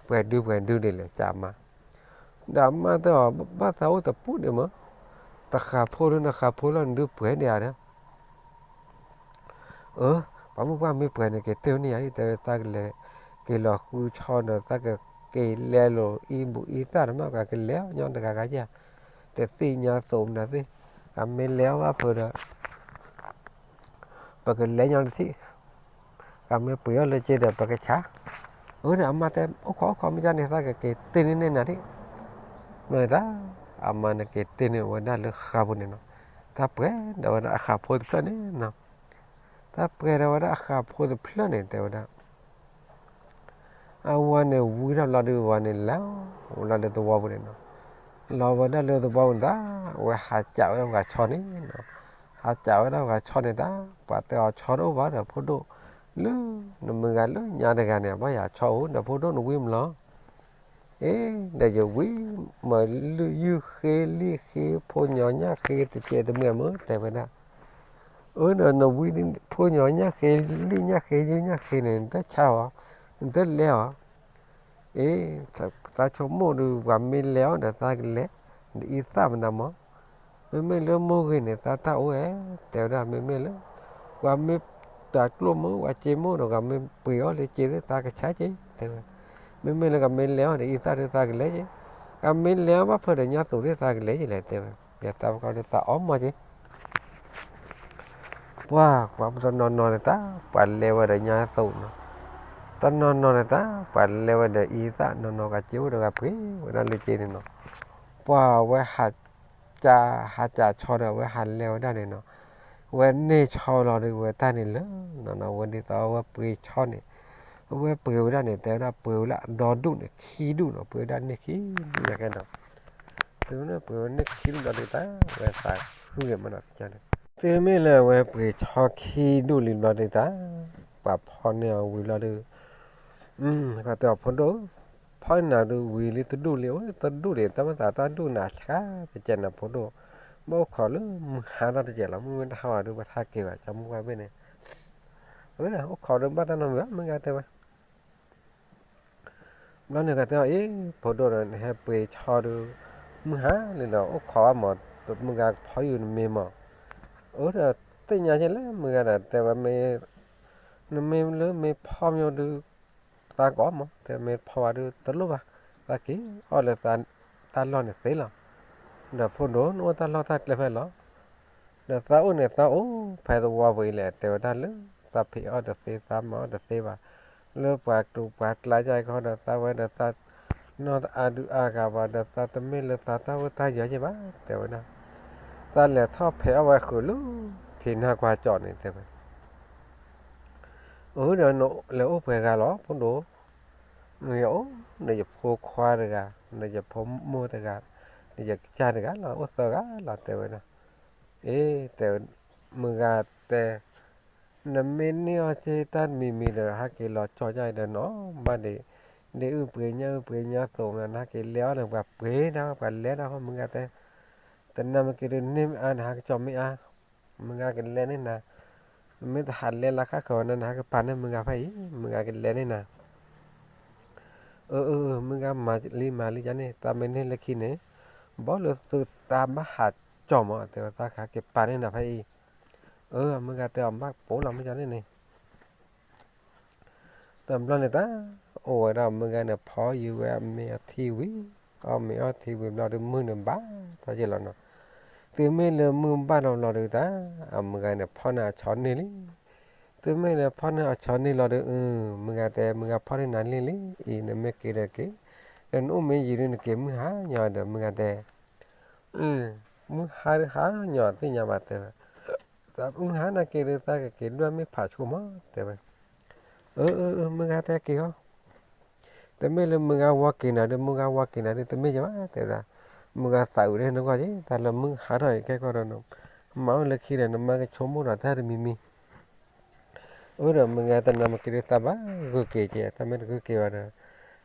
ပှဲၤဒုပှဲၤဒုဒ်လဲၣ် ကမါ, ဒီးအမါတဲအီၤ ဘၣ်သးအိၣ်တပူၤဒံးမး, တဃးဖိဒုနဃးဖိလီၤ နဒုပှဲၤဒံးဧါဒီး အၢ ပှၤမုၢ်ပှၢ်မ့ၢ်ပှဲၤန့ၣ် က့ၤတ့ၢ်န့ၢ်ယၤဒ် တဲဝဲ သးကလဲၤ က့ၤလီၤဃုဆီဒီး သးကက့ၤလဲလိာ်အံၤဘူးအံသၣ်တမး ပှၤကလဲၤအီၣ်ညီတဂၤဂၤယၤ, တသ့ၣ်ညါသိးမနုၤသ့ၣ်, အမ့ၢ်လဲၤအီၣ်ဘၣ်ဖုးဒီး ပကလဲၤညီတထံၣ်, ပှၤမ့ၢ်ပှ့ၤအီၣ်လၢက့ဒီး ပကဆါ, အၢဒီးအမါတဲ အိၣ်ခိးအိၣ်ခိးမ့ၢ်ဒ်န့ၣ် သးကက့ၤတ့ၢ်န့ၢ်န့ၢ်နၤဒ်, နီၢ်တၢ်, အမါန့ၣ်က့ၤတ့ၢ်န့ၢ်ဝဲဒၣ်လၢဃါပူၤန့ၣ်နီၤ, တၢ်ပှဲၤဒီးဝဲဒၣ်အဃးဖိတဖျၢၣ်န့ၣ်နီၤ, တၢ်ပှဲၤဒီးဝဲဒၣ်အဃးဖိတဖျၢၣ်န့ၣ် တဲဝဲဒၣ် အဝၤန့ၣ်ဝံထီၣ်ဘျီဒုး ဝၤန့ၣ်လဲၤ ဝဲလီၤလၢသဝီပူၤန့ၣ်နီၤ, လီၤဝဲဒၣ်လၢသဝီပူၤန့ၣ်တၢ် ဝဲဟးကးဝဲဒၣ်ပှၤဆီန့ၣ်နီၤ, ဟးကးဝဲဒၣ်ပှၤဆီန့ၣ်တၢ် ပှၤတဲအီၤဆီတအိၣ်ဘၣ်ဒီးဖိဒိၣ်, လၢနမုၢ်ဂၤလၢညါတဂၤန့ၣ် အဘၣ်ယၤဆီအိၣ်ဒီးဖိဒိၣ်နဝံမလီၤ အ့ ဒီးယဝံ မၤလံၣ်ယုၢ်ဃ့လံၣ်ဃ့ဖိညီညၣ်ဃ့တကဲးတမှဲာ်မ့ၢ် တဲဝဲဒၣ်, အၢဒီးနဝံဖိညီညၣ်ဃ့လံၣ်ညၣ်ဃ့ယုၢ်ညၣ်ဃ့န့ၣ် နတဆါအီၤ, နတလဲၤအီၤ, အ့ သးဆိကမိၣ်ဒုး ပှၤမ့ၢ်လဲၤအီၤဒီးသးကလဲၤ, ဒီးအံသၣ်မနုၤမး, မ့မ့ၢ်လၢမိၢ်ဂ့ၤန့ၣ် သးတၢ်အိၣ်ဝဲ, တဲဝဲဒၣ် မ့မ့ၢ်လၢ ပှၤမ့ၢ်တၤကျိၣ်မ့ၢ် ပှၤစ့မ့ၢ်ဒီး ပှၤမ့ၢ်ပှ့ၤအီၣ်လၢစ့သ့ၣ် သးကဆါက့ တဲဝဲ, မ့မ့ၢ်လၢကမ့ၢ်လဲၤအီၤဒီးအံသၣ်ဒုးသးကလဲၤက့, ကမ့ၢ်လဲၤအီၤဘၣ်ဖုးဒီးညါသိးသ့ၣ်သးကလဲၤက့လဲၣ် တဲဝဲ, ယသးပကီၢ်ဒုးသးအီၣ်မီၢ်က့ ပှၤ ပှၤတနီၤနီၤန့ၣ်တၢ် ပှၤလဲၤဝဲဒီးညါသိးနီၤ, တနီၤနီၤန့ၣ်တၢ် ပှၤလဲၤဝဲဒီးအံသၣ်နီၤနီၤ ကစ့အိၣ်ဒီးကပှ့ၤဝဲဒၣ်လၢစ့န့ၣ်နီၤ, ပှၤဝဲဟးကး ဟးကးဆီဒီး အဝဲဟးလဲၤဝဲဒၣ်န့ၣ်နီၤ, ဝဲန့ၢ်ဆီလီၤဒုး ဝဲတၢ်န့ၣ်လၢနီၤနီၤ ဝဲဒ်သိးအဝဲပှ့ၤဆီန့ၣ်, အဝဲပှ့ၤဝဲဒၣ်န့ၣ် တဲဝဲဒၣ်ပှ့ၤဝဲလၢအဒီဒူၣ်န့ၣ် ခံဒူၣ်နီၤ ပှ့ၤဝဲဒၣ်န့ၢ်ခံဒူၣ်ယၤကဲနီၤ သုန့ၣ်ပှ့ၤဝဲန့ၢ်ခံဒူၣ်လီၤဒုးတၢ် ဝဲသးခုဂ့ၤမးနီၤ သုမ့ၢ်လၢအဝဲပှ့ၤဆီခံဒူၣ်လံဘျီဒုးတၢ် ပှၤဖီန့ၢ်အီၤဝံၤလီၤဒုး, ကတဲအီၤဖိဒိၣ်, ဖီန့ၢ်နၤဒုးဝံၤလံတဒူၣ်လံ အိၣ်တဒူၣ်လံ တၢ်မ့ၢ်သးတၢ်ဒူၣ်နၤဆှါတကဲးနၤဖိဒိၣ်, ဘၣ်အိၣ်ခိးလၢမုၢ်ဟါထီၣ်တကဲးလီၤ မုၢ်မ့ၢ်တဟါဝဲဒုး ပှၤထါက့ၤဘၣ် ကၠီမုၢ်ပှၢ်ဘ့ၣ်န့ၣ် အၢ အိၣ်ခိးဒီးဘၣ်တၢ်နီတမံၤဘၣ် မုၢ်ဂၤတဲဝဲ. ဘျီန့ၣ်ကတဲအီၤ အ့ ဖိဒိၣ်ဒီး နဟဲပှ့ၤဆီဒုး မုၢ်ဟါလံဒီး အိၣ်ခိးဘၣ်မး မုၢ်ဂၤကဖီယုာ်နမ့ၢ်မး. အၢ ဒီးသ့ၣ်ညါက့ၤလၢမုၢ်ဂၤဒီး တဲဝဲ နမ့ၢ်လၢမ့ၢ်ဖီမ့ၢ်ဒုး သးကအီၣ်မး တဲမ့ၢ်ဖီဝဲဒုးတလိၣ်ဘၣ် သးက့ၤအီၣ်လၢသးတၢ်လီၢ်န့ၣ်သ့လီၤ. ဒီးဖိဒိၣ် နအိၣ်တၢ်လီၢ်တၢ်ကျဲဖဲလဲၣ်လီၤ. ဒီးသးအိၣ်န့ၣ် သးအိၣ်ဖဲသဝီပူၤအံၤလဲၣ် တဲဝဲဒၣ်လၢ သးဖံးအီၣ်တသ့ သးမၤအီၣ်တသ့ဘၣ်. လၢပှၤကျူပှၤကျါယါခီဒီး သးဝဲဒီးသးနီၢ်တအါဒုးအါဂၤဘၣ်ဒီး သးတမ့ၢ်လၢသးတၢ်အိၣ်တၢ်ယၢၤယဲၢ်ဘၣ် တဲဝဲဒၣ်. သးလဲၤထီၣ်ဖဲးအီၣ်ဝဲဃုာ်လၢ ထံနၢ်ကွၢ်ကၠီၣ်န့ၣ် တဲဝဲ အၢ ဒီးနလဲၤအိၣ်ပှဲၤဂၤလီၤ ဖိဒိၣ်. နအိၣ် ဒီးယဖိခွါတဂၤ ဒီးယဖိမိၢ်တဂၤ ဒီးယကစၢ်တဂၤလီၤ အိၣ်သၢဂၤလီၤ တဲဝဲဒၣ်. အ့ တဲဝဲ မုၢ်ဂၤတဲ နမ့ၢ်န့ၢ်အီၣ်က့ၤတၢ်တမံၤမံၤဒီး ဟးက့ၤလီၤကၠီၣ်ယါအံၤဒီးနီၤ ဘၣ်ဒ့ၣ် ဒ့ၣ်အုၣ်ပှ့ၤညၣ်အုၣ်ပှ့ၤညၣ်သိးမး နဟးက့ၤလဲၤအီၣ်ဒီးပှၤပှ့ၤတၢ် ပှၤလဲၤတၢ်ဃီ မုၢ်ဂၤတဲ တနၤမ့ၢ်က့ၤဒုးန့ၢ်မ့ၢ်အါ နဟးကကၠီၣ်မ့ၢ်အါ မုၢ်ဂၤကလဲၤန့ၢ်နၤ, နမ့ၢ်တဟးလဲၤလၢခါခီဝဲန့ၣ် နဟးကပာ်န့ၢ်မုၢ်ဂၤဖဲအံၤ မုၢ်ဂၤကလဲၤန့ၢ်နၤ. အၢ အၢ မုၢ်ဂၤမၤလံမၤလံယါန့ၣ် တၢ်မ့ၢ်န့ၢ်လၢခံန့ၣ် ဘီလၢသုသးဘၣ်ဟးကၠီၣ်မး တဲဝဲ သးကဟးက့ၤပာ်န့ၢ်နၤဖဲအံၤ. အၢ မုၢ်ဂၤတဲအီၤ ဘၣ်ပိာ်လီၤမ့ၢ်ယါန့ၣ်န့ၣ် တဘျီန့ၣ်တၢ် အိၣ်ဝဲဒၣ်မုၢ်ဂၤန့ၣ် ဖီယုာ်ဝဲအမ့ၤအထံဝံၤ အီၣ်မ့ၤအီထံဝံၤဘျီဒုး မုၢ်န့ၣ်ဘၣ်ထီၣ်က့ၤလီၤနီၤ. သုမ့ၢ်လၢမုၢ်ဘၣ်ထီၣ်ဘျီဒုးတၢ် အမုၢ်ဂၤန့ၣ် ဖီန့ၢ်အဆီန့ၢ်လံ. သုမ့ၢ်လၢဖီန့ၢ်အဆီန့ၢ်လီၤဒုး အု မုၢ်ဂၤတဲ မုၢ်ဂၤဖီန့ၢ်နၤလံလံ အံၤ နမ့ၢ်က့ၤဒီးက့ၤ ဒီးနအိၣ်မ့ၢ်ယံာ်ဒုးနက့ၤမုၢ်ဟါညီဒီး မုၢ်ဂၤတဲ အု မုၢ်ဟါဒုးဟါညီသ့ၣ်ညါဘၣ်တဲဝဲ မုၢ်ဟါနာ်က့ၤဒုး သးကက့ၤဒွဲၣ်မ့ၢ်ဖးဆူၣ်မး တဲဝဲ. အၢ အၢ အၢ မုၢ်ဂၤတဲက့ၤဃီ, တမ့ၢ်လၢမုၢ်ဂၤဝီက့ၤနၤဒီး မုၢ်ဂၤဝီက့ၤနၤဒီး တမ့ၢ်ယဘၣ် တဲဝဲဒၣ်, မုၢ်ဂၤသးအုးဒ်န့ၣ်ဂီၢ်က့ၤ တၢ်လၢမုၢ်ဟါထီၣ်အံၤခဲကီၢ်ဒီးနီၤ, မၤအိၣ်လၢခံဒီး နမါကဆိကမိၣ်ဒီးတၢ်တမံၤမံၤ အၢ ဒီးမုၢ်ဂၤတနၤမ့ၢ်က့ၤဒီး သးဘၣ်ဂုာ်က့ၤက့ၤ တၢ်မ့ၢ်တဂုာ်က့ၤဘၣ်ဒီး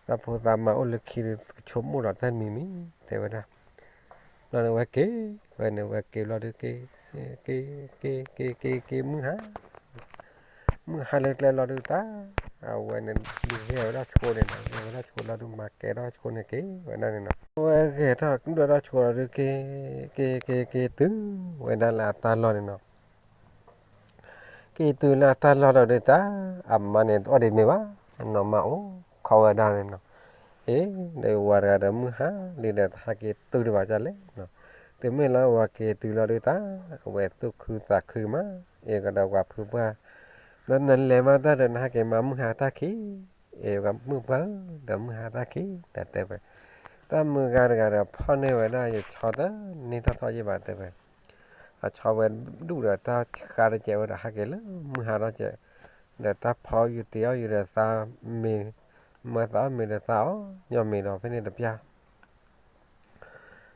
သးဖိသးမါအိၣ်လၢခံဒီး ကဆိကမိၣ်ဒီးတၢ်တမံၤမံၤ တဲဝဲဒၣ်, လီၤန့ၣ်ဝဲက့ၤ, ဝဲန့ၣ်ဝဲက့ၤဘျီဒီး က့ၤ, က့ၤ က့ၤ က့ၤ က့ၤ က့ၤ မုၢ်ဟါ, မုၢ်ဟါလၢကျဲလီၤဒုးတၢ်, အဝဲန့ၣ် ဒုးဂဲၤဝဲဒၣ်ဆိန့ၣ်နီၤ, ဂဲၤဝဲဒၣ်ဆိလီၤဒုး မၤကဲထီၣ်ဆိန့ၣ်က့ၤဝဲဒၣ်န့ၣ်နီၤ, အဝဲဂဲၤထီၣ်ဒိၣ်ထီၣ်ဆိလီၤဒုးက့ၤ, က့ၤ က့ၤ က့ၤ တုၤဝဲဒၣ်လၢအတၢ်လီၢ်န့ၣ်နီၤ က့ၤတုၤလၢအတၢ်လီၢ်ဒီးတၢ်, အမါန့ၣ်တအီၣ်ဒံးမ့ၤဘၣ်, နီၢ်မါအိၣ်ခိးဝဲဒၣ်န့ၣ်နီၤ, အ့ ဒီးဝၤတဂၤဒီးမုၢ်ဟါလံဒီး တဟဲက့ၤတုၤဒံးဘၣ်ဒ်လဲၣ်နီၤ, တုၤမ့ၢ်လၢဝၤက့ၤတုၤလီၤဒုးတၢ်, အဝဲသူၣ်ခုသးခုမး, အ့ ကဒီးပှၤဖုပှၢ်, ဒီးနလဲၤမးတၢ်ဒီး နဟဲက့ၤမၤမုၢ်ဟါတၢ်ခံ, အ့ ပှၤမုၢ်ပှၢ်ဧၢ, ဒီးမုၢ်ဟါတၢ်ခံ ဒီးတဲဝဲ, တၢ်မုၢ်ဂၤတဂၤဒီးဖီၣ်န့ၢ်ဝဲဒၣ် ယဆီတန့ၢ်ထီၣ်ထီၣ်ယံၣ်ဘၣ်တဲဝဲ အဆီဝဲဒူၣ်ဒီးတၢ်ဃါတကဲးဝဲဒီး ဟဲက့ၤလၢမုၢ်ဟါထီၣ်ကဲး, ဒီးတၢ်ဖီယူၤတ့ၤအီၣ်ယူၤဒီးသးမ့ၤ, မၢသးအီၣ်မ့ၤဒီးသးအီၣ်ညီမ့ၤဒီးဖဲန့ၣ်တပျၢ်,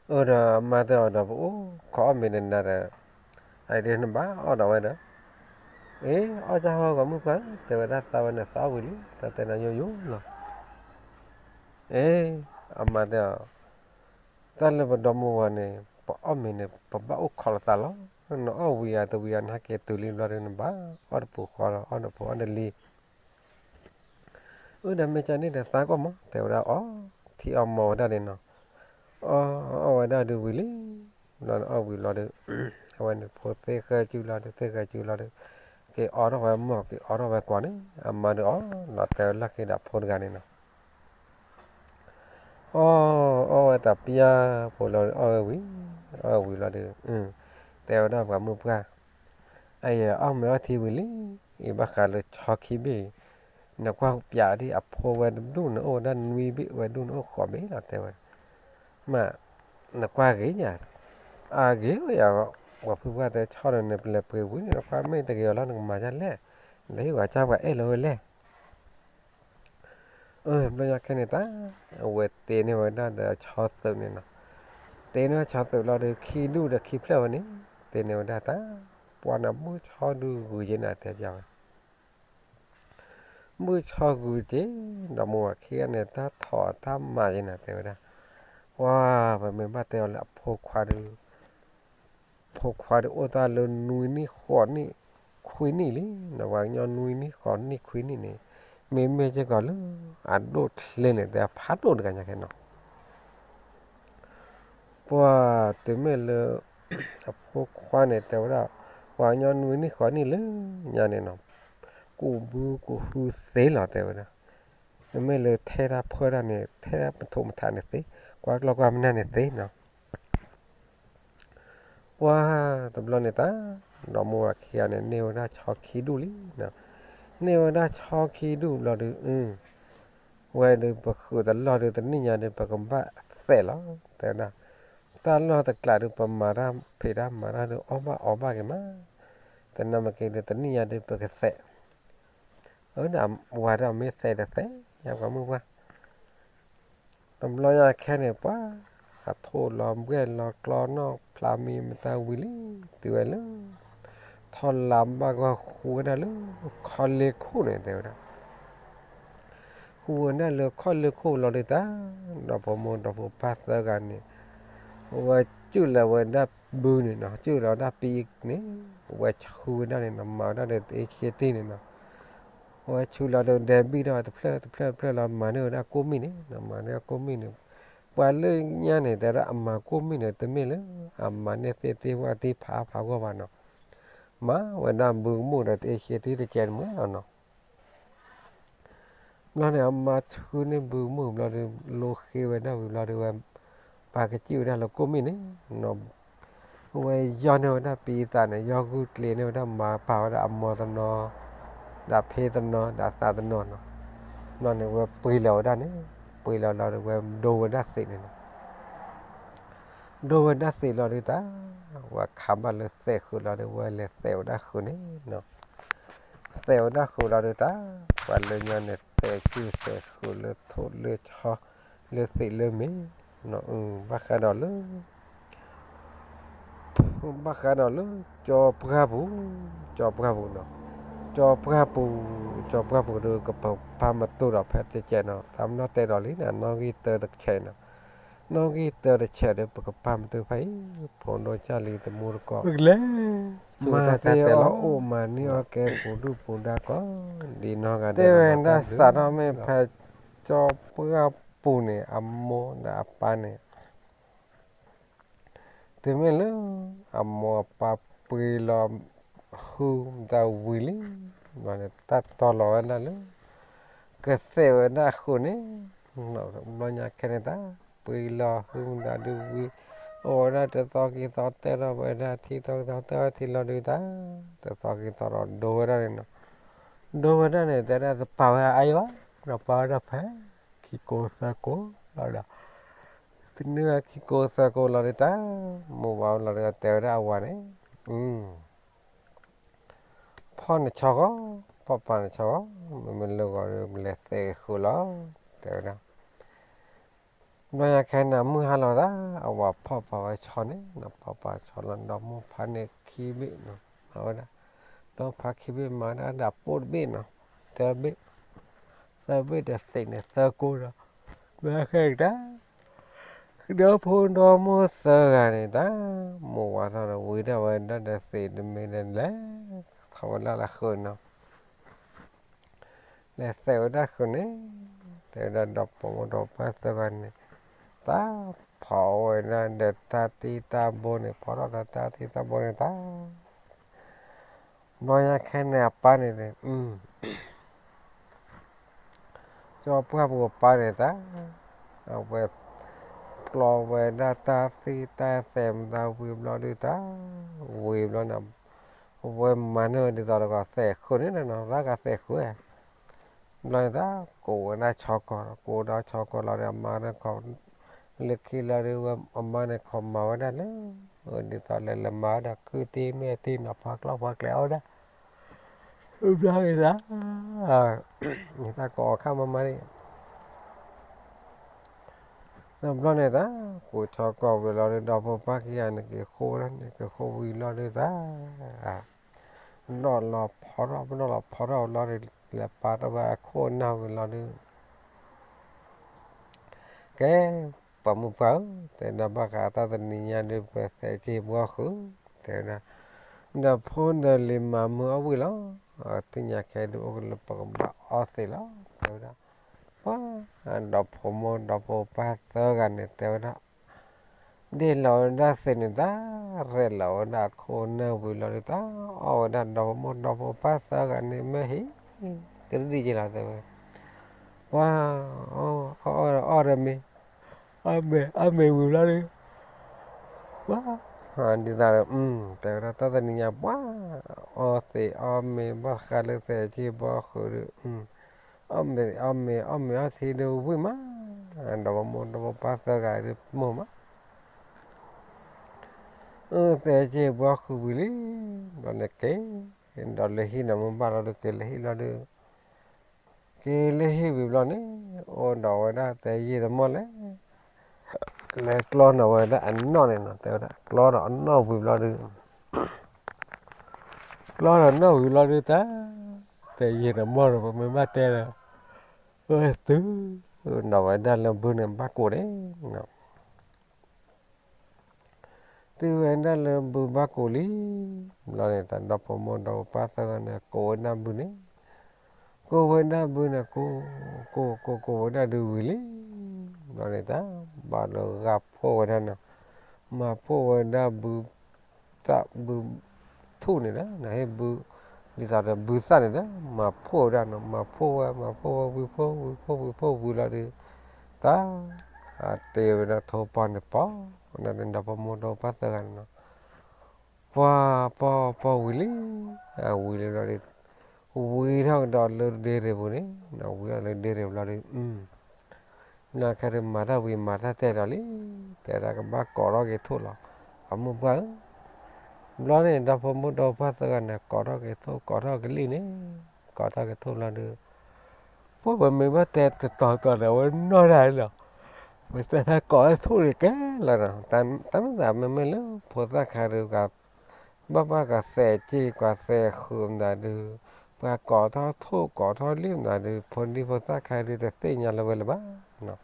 အၢ ဒီးမါတဲအီၤဒီး ပအိၣ်ခိးအီၣ်မ့ၤဒီးနၤဒီး, အအံၤဒ်နဘၣ်အီၣ်ဒီးဝဲဒီး, အ့ အီၣ်တၢ်ဟီၣ်ဂီၤမုၢ်ပှၢ်ဧၢ တဲဝဲဒၣ် သးဝဲန့ၣ်သးအီၣ်ဝံၤလံ တၢ်တဲနၤယိယိလီၤ, အ့ အမါတဲအီၤ တၢ်လၢပဒီမါဝၤန့ၣ် ပအီၣ်မ့ၤန့ၣ် ပဘၣ်အိၣ်ခိးလိာ်သးလီၤ. နအီၣ်ဝံၤဧါတဝံၤဧါ နဟဲက့ၤတုၤလံဘျီဒီး နဘၣ်အီၣ်တပူၤဃီလီၤ, အီၣ်တပူၤအီၣ်တလံၤ. အၢ ဒီးမ့ၢ်ကန့ၣ်ဒီးသးကီၢ်မး တဲဝဲဒၣ်အီၤ, ထံအီၣ်မီဝဲဒၣ်န့ၣ်နီၤ, အီၣ်အီၣ်ဝဲဒၣ်ဒုးဝံၤလံ, ဘျီန့ၣ်အီၣ်ဝံၤလီၤဒီး, အဝဲန့ၣ်ဖိသ့ဃဲကုလီၤဒီး သ့ဃဲကုလီၤဒီး, က့ၤအိးထီၣ်ဝဲမီၢ် က့ၤအိးထီၣ်ဝဲကွၢ်န့ၣ် အမါဒီးအီၣ်လီၤတဲာ်ဝဲလီၢ်ခံဒီးဖိတဂၤန့ၣ်နီၤ အီၣ်အီၣ်ဝဲတပျၢ်ဖိလီၤဒီး အီၣ်ဝဲဝံၤ, အီၣ်ဝံၤလီၤဒီး, တဲဝဲဒၣ်ပှၤမုၣ်ပှၢ်, အအံၤအီၣ်မ့ၤအီထံဝံၤလံ, အံၤဘၣ်ဃးလၢဆီခံဘ့ၣ်အံၤ, နကွၢ်ပျးဒ်အဖိဝဲဒူၣ်န့ၣ်အိၣ်ဝဲဒၣ်နွံဘ့ၣ် ဝဲဒူၣ်န့ၣ်အိၣ်ဃိးဘ့ၣ်လီၤတဲဝဲ, မ့ၢ်, နကွၢ်ဂ့ၤညါ, အဂ့ၤဝဲယၤ, ပှၤဖုပှၢ်တဲဆီဒီးနပလဲၤပှ့ၤဝံၤန့ၣ် နကွၢ်မ့ၢ်တဂ့ၤအီၤလီၤ နကမၤဒ်လဲၣ်, နဟ့ၣ်ဝဲကၢ်ပှၤအဲၣ်လၢၤဝဲလဲၣ် အၢ ဘျီညါခဲန့ၣ်တၢ်, အဝဲတ့န့ၢ်ဝဲဒၣ်ဒီးဆီသုးန့ၣ်နီၤ, တ့န့ၢ်ဆီသုးလီၤဒီး ခံဒူၣ်ဒီးခံဖျၢၣ်ဝဲန့ၣ်, တ့န့ၢ်ဝဲဒၣ်တၢ်, ပှၤန့ၣ်ဘုၣ်ဆီဒုးဂုာ်က့ၤန့ၣ်တဲပျးဝဲ, ဘုၣ်ဆီဂုာ်က့ၤ, ဒီးမိၢ်ဝၤခံဂၤန့ၣ် တၢ်ထိးတၢ်မၤက့ၤန့ၣ်တဲဝဲဒၣ်, ပှၤ ပမ့ၢ်ဘၣ်တဲအီၤလၢအဖိခွါဒီး ဖိခွါဒီးအိၣ်တၢ်လၢနွံနံၣ်ဃိးနံၣ်ခွံနံၣ်လံ, နဝၤကညီနွံနံၣ်ဃိးနံၣ်ခွံနံၣ်န့ၣ်, မ့မ့ၢ်စ့ၢ်ကီးလၢ အဒိၣ်ချ့န့ၣ် တဲဖးဒိၣ်တဂၤညါခဲနီၤ, ပှၤတမ့ၢ်လၢ အဖိခွါန့ၣ်တဲဝဲဒၣ်, ပှၤကညီနွံနံၣ်ဃိးနံၣ်လၢညါန့ၣ်နီၤ, ကူးဘုကူးဟုသ့လီၤတဲဝဲဒၣ်, မ့မ့ၢ်လၢထဲတၢ်ဖၢတၢ်န့ၣ် ထဲပထိးမထးန့ၣ်သ့, ကွၢ်ကျီၢ်ကွၢ်မနၢ်န့ၣ်သ့နီၤ ပှၤတဘျီန့ၣ်တၢ်, ဒီးမိၢ်ဝၤခံဂၤန့ၣ် န့ၢ်ဝဲဒၣ်ဆီခံဒူၣ်လံနီၤ, န့ၢ်ဝဲဒၣ်ဆီခံဒူၣ်ဘျီဒီး, ဝဲဒီးပဃုာ်တလီၢ်ဒီး တနံၣ်ညါဒီး ပကဘၣ်သဲးလီၤ တဲဝဲဒၣ်, တၢ်လီၢ်တကျးဒီး ပမၤတၢ်ဖံးတၢ်မၤတၢ်ဒီး အီၣ်ဘၣ်အီဘၣ်က့ၤမး, တနၤမ့ၢ်က့ၤဒီး တနံၣ်ညါဒီး ပကသဲး အၢ ဒီးဝၤဒီးမ့ၢ်သဲးတသဲး ယပှၤမုၣ်ပှၢ်, တဘျီညါခဲန့ၣ် ပှၤ အထိၣ်လီၤဘှဲၣ်လီၤကျီနီၣ်ဖျးမံၤမတၤဝံၤလံ, တုၤဝဲလၢ ထီၣ်လါဘၣ်ဂီၢ်ဃုဝဲဒၣ်လၢ ခီၣ်လ့ၢ်ခိၣ်န့ၣ်တဲဝဲဒၣ်, ဃုဝဲဒၣ်လၢခီၣ်လ့ၢ်ခိၣ်လီၤဒီးတၢ်, ဒီဖိမိၢ်ဒီဖိပၢ်သၢဂၤန့ၣ်, အဝဲကၠူၣ်လီၤဝဲဒၣ်ဘုန့ၣ်နီၤ, ကၠူၣ်လီၤဝဲဒၣ်ပံၤန့ၣ်, အဝဲဆူဝဲဒၣ်န့ၣ်နီၤ, မၤဝဲဒၣ်ဒီးတအ့ဆ့တ့ၢ်န့ၣ်နီၤ အဝဲဆူလီၤဒီးဒဲဘံၣ်ထီၣ်တဖျၢၣ်တဖျၢၣ်တဖျၢၣ်လီၤ မၤန့ၢ်ဝဲဒၣ်ကိၣ်မံၣ်န့ၣ်, မၤန့ၢ်ကိၣ်မံၣ်န့ၣ်, ပှၤလၢညါန့ၣ် တဲဒၣ်အမၤကိၣ်မံၣ်န့ၣ် တမ့ၢ်လၢ အမၤန့ၢ်သ့ၣ်သ့ၣ်ဝၣ်သ့ၣ်ဖးဖးဂီၢ်ဘၣ်နီၤ, မၤဝဲဒၣ်ဘုကမိၣ်ဒီးတအ့ဆ့တ့ၢ်တကဲးတမှဲလီၤနီၤ ဘျီန့ၣ် အမါထုန့ၢ်ဘုမုၢ်ဘျီဒီး လိဃ့ဝဲဒၣ်ဝံၤဘျီဒီးဝဲ ပာ်ကစံၣ်ဝဲဒၣ်လၢကိၣ်မံၣ်န့ၣ်နီၤ, ဝဲယီၢ်န့ၢ်ဝဲဒၣ်ပံသးန့ၣ် ယီၢ်ဂုာ်ကျဲၤန့ၢ်ဝဲဒၣ်မၤပာ်ဝဲဒၣ်အမီၤတနီၤ, ဒီးဖ့တနီၤ ဒီးသးတနီၤနီၤ, ဘျီန့ၣ် ဝဲပှ့ၤလီၤဝဲဒၣ်န့ၣ်, ပှ့ၤလီၤလီၤဒီးဝဲဒိဝဲဒၣ်သံးန့ၣ်နီၤ ဒိဝဲဒၣ်သံးလီၤဒီးတၢ်, ဝဲခးဘၣ်လၢသဲးဃုာ်လီၤဒီး ဝဲလဲၤသဲးဝဲဒၣ်ဃုာ်န့ၣ်နီၤ, သဲးဝဲဒၣ်ဃုာ်လီၤဒီးတၢ်, ပှၤလၢညါန့ၣ် သဲးစုသဲးဃုာ်လၢထိၣ်လၢဆီ လၢသ့ၣ်လၢမ့ၢ်, ဘၣ်ဃးဒီးလၢ ဘၣ်ဃးဒီးလၢ ကၠီပှၢ်ပူၤ, ကၠီပှၢ်ပူၤနီၤ, ကၠီပှၢ်ပူၤ, ကၠီပှၢ်ပူၤဒီးကပၤမတူၢ်ဒီးဖဲတကဲးနီၤ, တၢ်မနီၣ်တဲဒီးလံန့ၣ် နီၣ်ဂံၢ်တၢတဆဲးနီၤ, နီၣ်ဂံၢ်တၢတဆဲးဒီး ပကပၤမတူၢ်ဖဲအံၤ, ဖိဒိၣ်ကၢ်လံၤတမူတကိး, မၤသ့အီၣ်အိၣ်မၤန့ၢ်အီၣ်ကဲပူၤဒုၣ်ပူၤဒါကီး, ဒ်နီၢ်ဂၤဒဲး တဲဝဲဒၣ်စးထီၣ်မ့ၢ်ဖဲ ကၠီပှၢ်ပူၤန့ၣ် အမိၢ်ဒီးအပၢ်န့ၣ် တုၤမ့ၢ်လၢ အမိၢ်အပၢ်ပှ့ၤလီၤ ဟုမတၤဝံၤလံ, ဘျီန့ၣ် တၢ်တီလီၤဝဲဒၣ်လၢ ကသဲးဝဲဒၣ်ဃုာ်န့ၣ်, ဘျီညါခဲန့ၣ်တၢ် ပှ့ၤလီၤဟုမတၤဒုးဝံၤ, အိၣ်ဝဲဒၣ်တသီခံသီ တဲထီၣ်ဝဲဒၣ်ထံ သီခံသီ တဲထီၣ်ထံလီၤဒုးတၢ်, တသီခံသီဒီးဒိဝဲဒၣ်န့ၣ်နီၤ, ဒိဝဲဒၣ်န့ၣ် တဲဒၣ်တပာ်ဝဲအါအံၤဘၣ်, ဒီးပာ်ဝဲဒၣ်ဖဲ ခံကိးသၢကိးလီၤဒီး တနံၤခံကိးသၢကိးလီၤဒုးတၢ်, မိၢ်ဝၤလီၤဒုးတဲဝဲဒၣ်အဝၤန့ၣ်, ဖီၣ်နဆီဂီၢ်, ဖီၣ်ပာ်နဆီဂီၢ်, မ့မ့ၢ်လၢဂီၤဒုး ပလဲၤသဲးဃုာ်လီၤ, တဲဝဲဒၣ်, ဘျီညါခဲန့ၣ် မုၢ်ဟါလီၤသး အဝၤဖီၣ်ပာ်ဝဲဆီန့ၣ်, ဖီၣ်ပာ်ဆီလီၤ ဒီမိၢ်ဖးန့ၣ်ခံဘ့ၣ်နီၤ, မၤဝဲဒၣ်, ဒီမိၢ်ဖးခံဘ့ၣ် မၤဝဲဒၣ်ဒၣ်ပိၢ်တဘ့ၣ်နီၤ, သၢဘ့ၣ်, သၢဘ့ၣ်ဒီးသ့းန့ၣ်သၢကိးဒီး, ဘျီခဲတၢ် ဒီဖိဒီမိၢ်သၢဂၤန့ၣ်တၢ်, မိၢ်ဝၤထီၣ်ဒီးဝံၤဒၣ်ဝဲဒၣ်ဒီးသ့းတမ့ၢ်ဒီးလဲၤ, ထီၣ်ဝဲဒၣ်လၢဃုာ်နီၤ, လဲၤသဲးဝဲဒၣ်ဃုာ်န့ၣ်, တဲဝဲဒၣ်ဒီဖိမိၢ်ဒီပၢ်သၢဂၤန့ၣ်, တၢ်ဖီၣ်ဝဲဒၣ်ဒီးတၢ်သံတၢ်ဘိန့ၣ်, ဖီၣ်ထီၣ်ဒီးတၢ်သံတၢ်ဘိန့ၣ်တၢ် ဘျီညါခဲန့ၣ် အပၢ်န့ၣ်, ကၠီပှၢ်ပူၤအပၢ်န့ၣ်တၢ်, အဝဲ ပျီဝဲဒၣ်တၢ်သံတၢ်သဲးမတၤဝံၤဘျီဒုးတၢ်, ဝံၤဘျီန့ၣ်, အဝဲမၤန့ၢ်ဝဲဒ်သိးဒီးကသဲးဃုာ်န့ၣ်နီၤ, ရၣ်ကသဲးဃုာ် ဘျီန့ၣ်တၢ် ကိးဝဲဒၣ်ဆီကီၢ်, ကိးဒီးဆီကီၢ်လီၤဒီး အမါန့ၣ်ခီ, လၢခံလီၤဒုး အမါန့ၣ်ခီမၤဝဲဒၣ်လၢ, ဒ်သိးလဲၤလဲၤမၤဝဲဒၣ်ခုၣ်တံၢ်မ့ၢ်တံၢ်နီၤ, ဖီကျီၢ်ဖီကျဲအီၣ်ဝဲဒၣ်, ဘျီန့ၣ်တၢ်, တၢ်ကိးအခါမၤမၤန့ၣ် ဒီးဘျီန့ၣ်တၢ်, ကိးဆီကီၢ်ဝံၤလီၤဒုး ဒီဖိပၢ်ခံဂၤန့ၣ် က့ၤဃိဝဲဒၣ်န့ၣ် က့ၤဃိဝံၤလီၤဒုးတၢ်, ဒီးလီၤဖီထီၣ် ပနီၣ်လီၤဖီထီၣ်ဝံၤလီၤဒုး လဲၤပာ်ထီၣ်ဝဲအခိၣ်အနၢ်ဝံၤလီၤဒုး ကဲ, ပှၤမုၢ်ပှၢ်ဧၢ, တဲဒၣ်ဘၣ်ဃးတၢ်တနံၤညါဒုး ပသဲးက့ၤဘှီဃုာ်, တဲဝဲဒၣ်, ဒီးဖိဒီးလံၤမၤမုာ်အီၣ်ဝံၤလီၤ, သ့ၣ်ညါခဲဒုး အိၣ်လၢပကဘၣ်အီၣ်သ့းလီၤ, တဲဝဲဒၣ်, ပှၤ, ဒီဖိမိၢ်ဒီဖိပၢ်သၢဂၤန့ၣ် တဲဝဲဒၣ် ဒ့ၣ်လီၤဝဲဒၣ်သ့းန့ၣ်တၢ်, ရဲၣ်လီၤဝဲဒၣ်အခိၣ်အနၢ်ဝံၤလီၤဒုးတၢ်, အီၣ်ဝဲဒၣ်ဒီဖိမိၢ်ဒီဖိပၢ်သၢဂၤန့ၣ် မ့ၢ်ဟံၣ်, ကရံၣ်က့ၤလီၤတဲဝဲ, ပှၤ, အီၣ်, အီၣ်ဒီးမ့ၤ, အီၣ်မ့ၤ, အီၣ်မ့ၤဝံၤလီၤဒုး, ပှၤ, ဒ်သိးဒီး, တဲဝဲဒၣ်တၢ်တနံၤညါပှၤ, အီၣ်သ့းအီၣ်မ့ၤဘၣ်ဃးလၢသဲးက့ၤဘှီဃုာ်ဒုး, အီၣ်မ့ၤ, အီၣ်မ့ၤ, အီၣ်မ့ၤအီထံဒုးဝံၣ်မး, ဒီဖိမိၢ်ဒီဖိပၢ်သၢဂၤဒုးမိၢ်မး, အၢသဲးက့ၤဘှီဃုာ်ဝံၤလံ, ဘျီန့ၣ်က့ၤ, ဒီးလၢဟံၣ်န့ၣ်မ့ၢ်ဘၣ်လီၤဒုး က့ၤလၢဟံၣ်လီၤဒုး, က့ၤလၢဟံၣ်ဝံၤဘျီန့ၣ်, အိၣ်ဒီးဝဲဒၣ်သဲးယံာ်တမီၢ်လဲၣ်, လဲၤကျီနီၤဝဲဒၣ်အနီၣ်န့ၣ်နီၤ, တဲဝဲဒၣ်ကျီဒီးအနီၣ်ဝံၤဘျီဒုး ကျီဒီးနီၣ်ဝံၤလီၤဒုးတၢ်, သဲးယံာ်တမီၢ်ဒီး ပမ့ၢ်ဘၣ်တဲဒီး, အၢ တုၤ, နီၤဝဲဒၣ်လၢဘုန့ၣ်ဘၣ်ကိးန့ၣ်, တုၤဝဲဒၣ်လၢဘုဘၣ်ကိးလံ, ဘျီန့ၣ်တၢ်ဒီဖိမိၢ်ဒီဖိပၢ်သၢဂၤန့ၣ် ကိးဝဲဒၣ်ဘုန့ၣ်, ကိးဝဲဒၣ်ဘုန့ၣ် ကိး, ကိး, ကိး, ကိးဝဲဒၣ်ဒုးဝံၤလံ, ဘျီန့ၣ်တၢ်, ဘၣ်လၢဂၤဖှိၣ်ဝဲဒၣ်န့ၣ်, မၤဖှိၣ်ဝဲဒၣ်ဘု သၣ်ဘုထူၣ်န့ၣ်ဒီး နဟ့ၣ်ဘု, ဒ်သိးဒီးဘုသၣ်န့ၣ်ဒီး မၤဖှိၣ်ဝဲဒၣ်နီၤ, မၤဖှိၣ်ဝဲ မၤဖှိၣ်ဝဲ ဝံၤဖှိၣ် ဝံၤဖှိၣ် ဝံၤဖှိၣ်ဝံၤလီၤဒီး, တၢ်, အတ့ဝဲဒၣ်ထိၣ်ပီၢ်န့ၣ်ပီၢ်, ဒီးဒီဖိမိၢ်ဒီဖိပၢ်သၢဂၤန့ၣ်နီၤ, ပှၤပီၢ်ပီၢ်ဝံၤလံ, အဝံၤလံဘျီဒီး, ဝံၤထီၣ်ကဒီးလၢဒ့ရ့ၣ်ပူၤန့ၣ်, ဝံၤထီၣ်လၢဒ့ရ့ၣ်ဘျီဒီး ဘျီခဲဒုးမၤတၢ်ဝံၤမၤတၢ်တဲာ်ဒီးလံ, တဲဒၣ်ကဘၣ်ကိးထီၣ်က့ၤထိၣ်လီၤ, အမိၢ်ပှၢ်ဧၢ, ဘျီန့ၣ် ဒီဖိမိၢ်ဒီဖိပၢ်သၢဂၤန့ၣ် ကိးထီၣ်က့ၤထိၣ် ကိးထီၣ်က့ၤလံန့ၣ်, ကိးထီၣ်က့ၤထိၣ်ဘျီဒီး, ပမ့ၢ်ဘၣ်တဲတတီၤတီၤဒီး အဝဲနီၢ်ဒၣ်လီၤ. မ့ၢ်တဲဖဲကိးဝဲထိၣ်န့ၣ်ကဲလီၤနီၤ, တၢ်မ့ၢ်သးမ့မ့ၢ်လၢဖိသၣ်ခါဒီး ဘၣ်ဘၣ်ကသဲးစ့ၢ် ကသဲးဃုာ်မတၤဒုး, ပှၤကိးထီၣ်ထိၣ်ကိးထီၣ်လံမတၤဒုး ဖိဒံဖိသၣ်ခါဒုး တသ့ၣ်ညါလၢၤဝဲလၢၤဘၣ်နီၤ.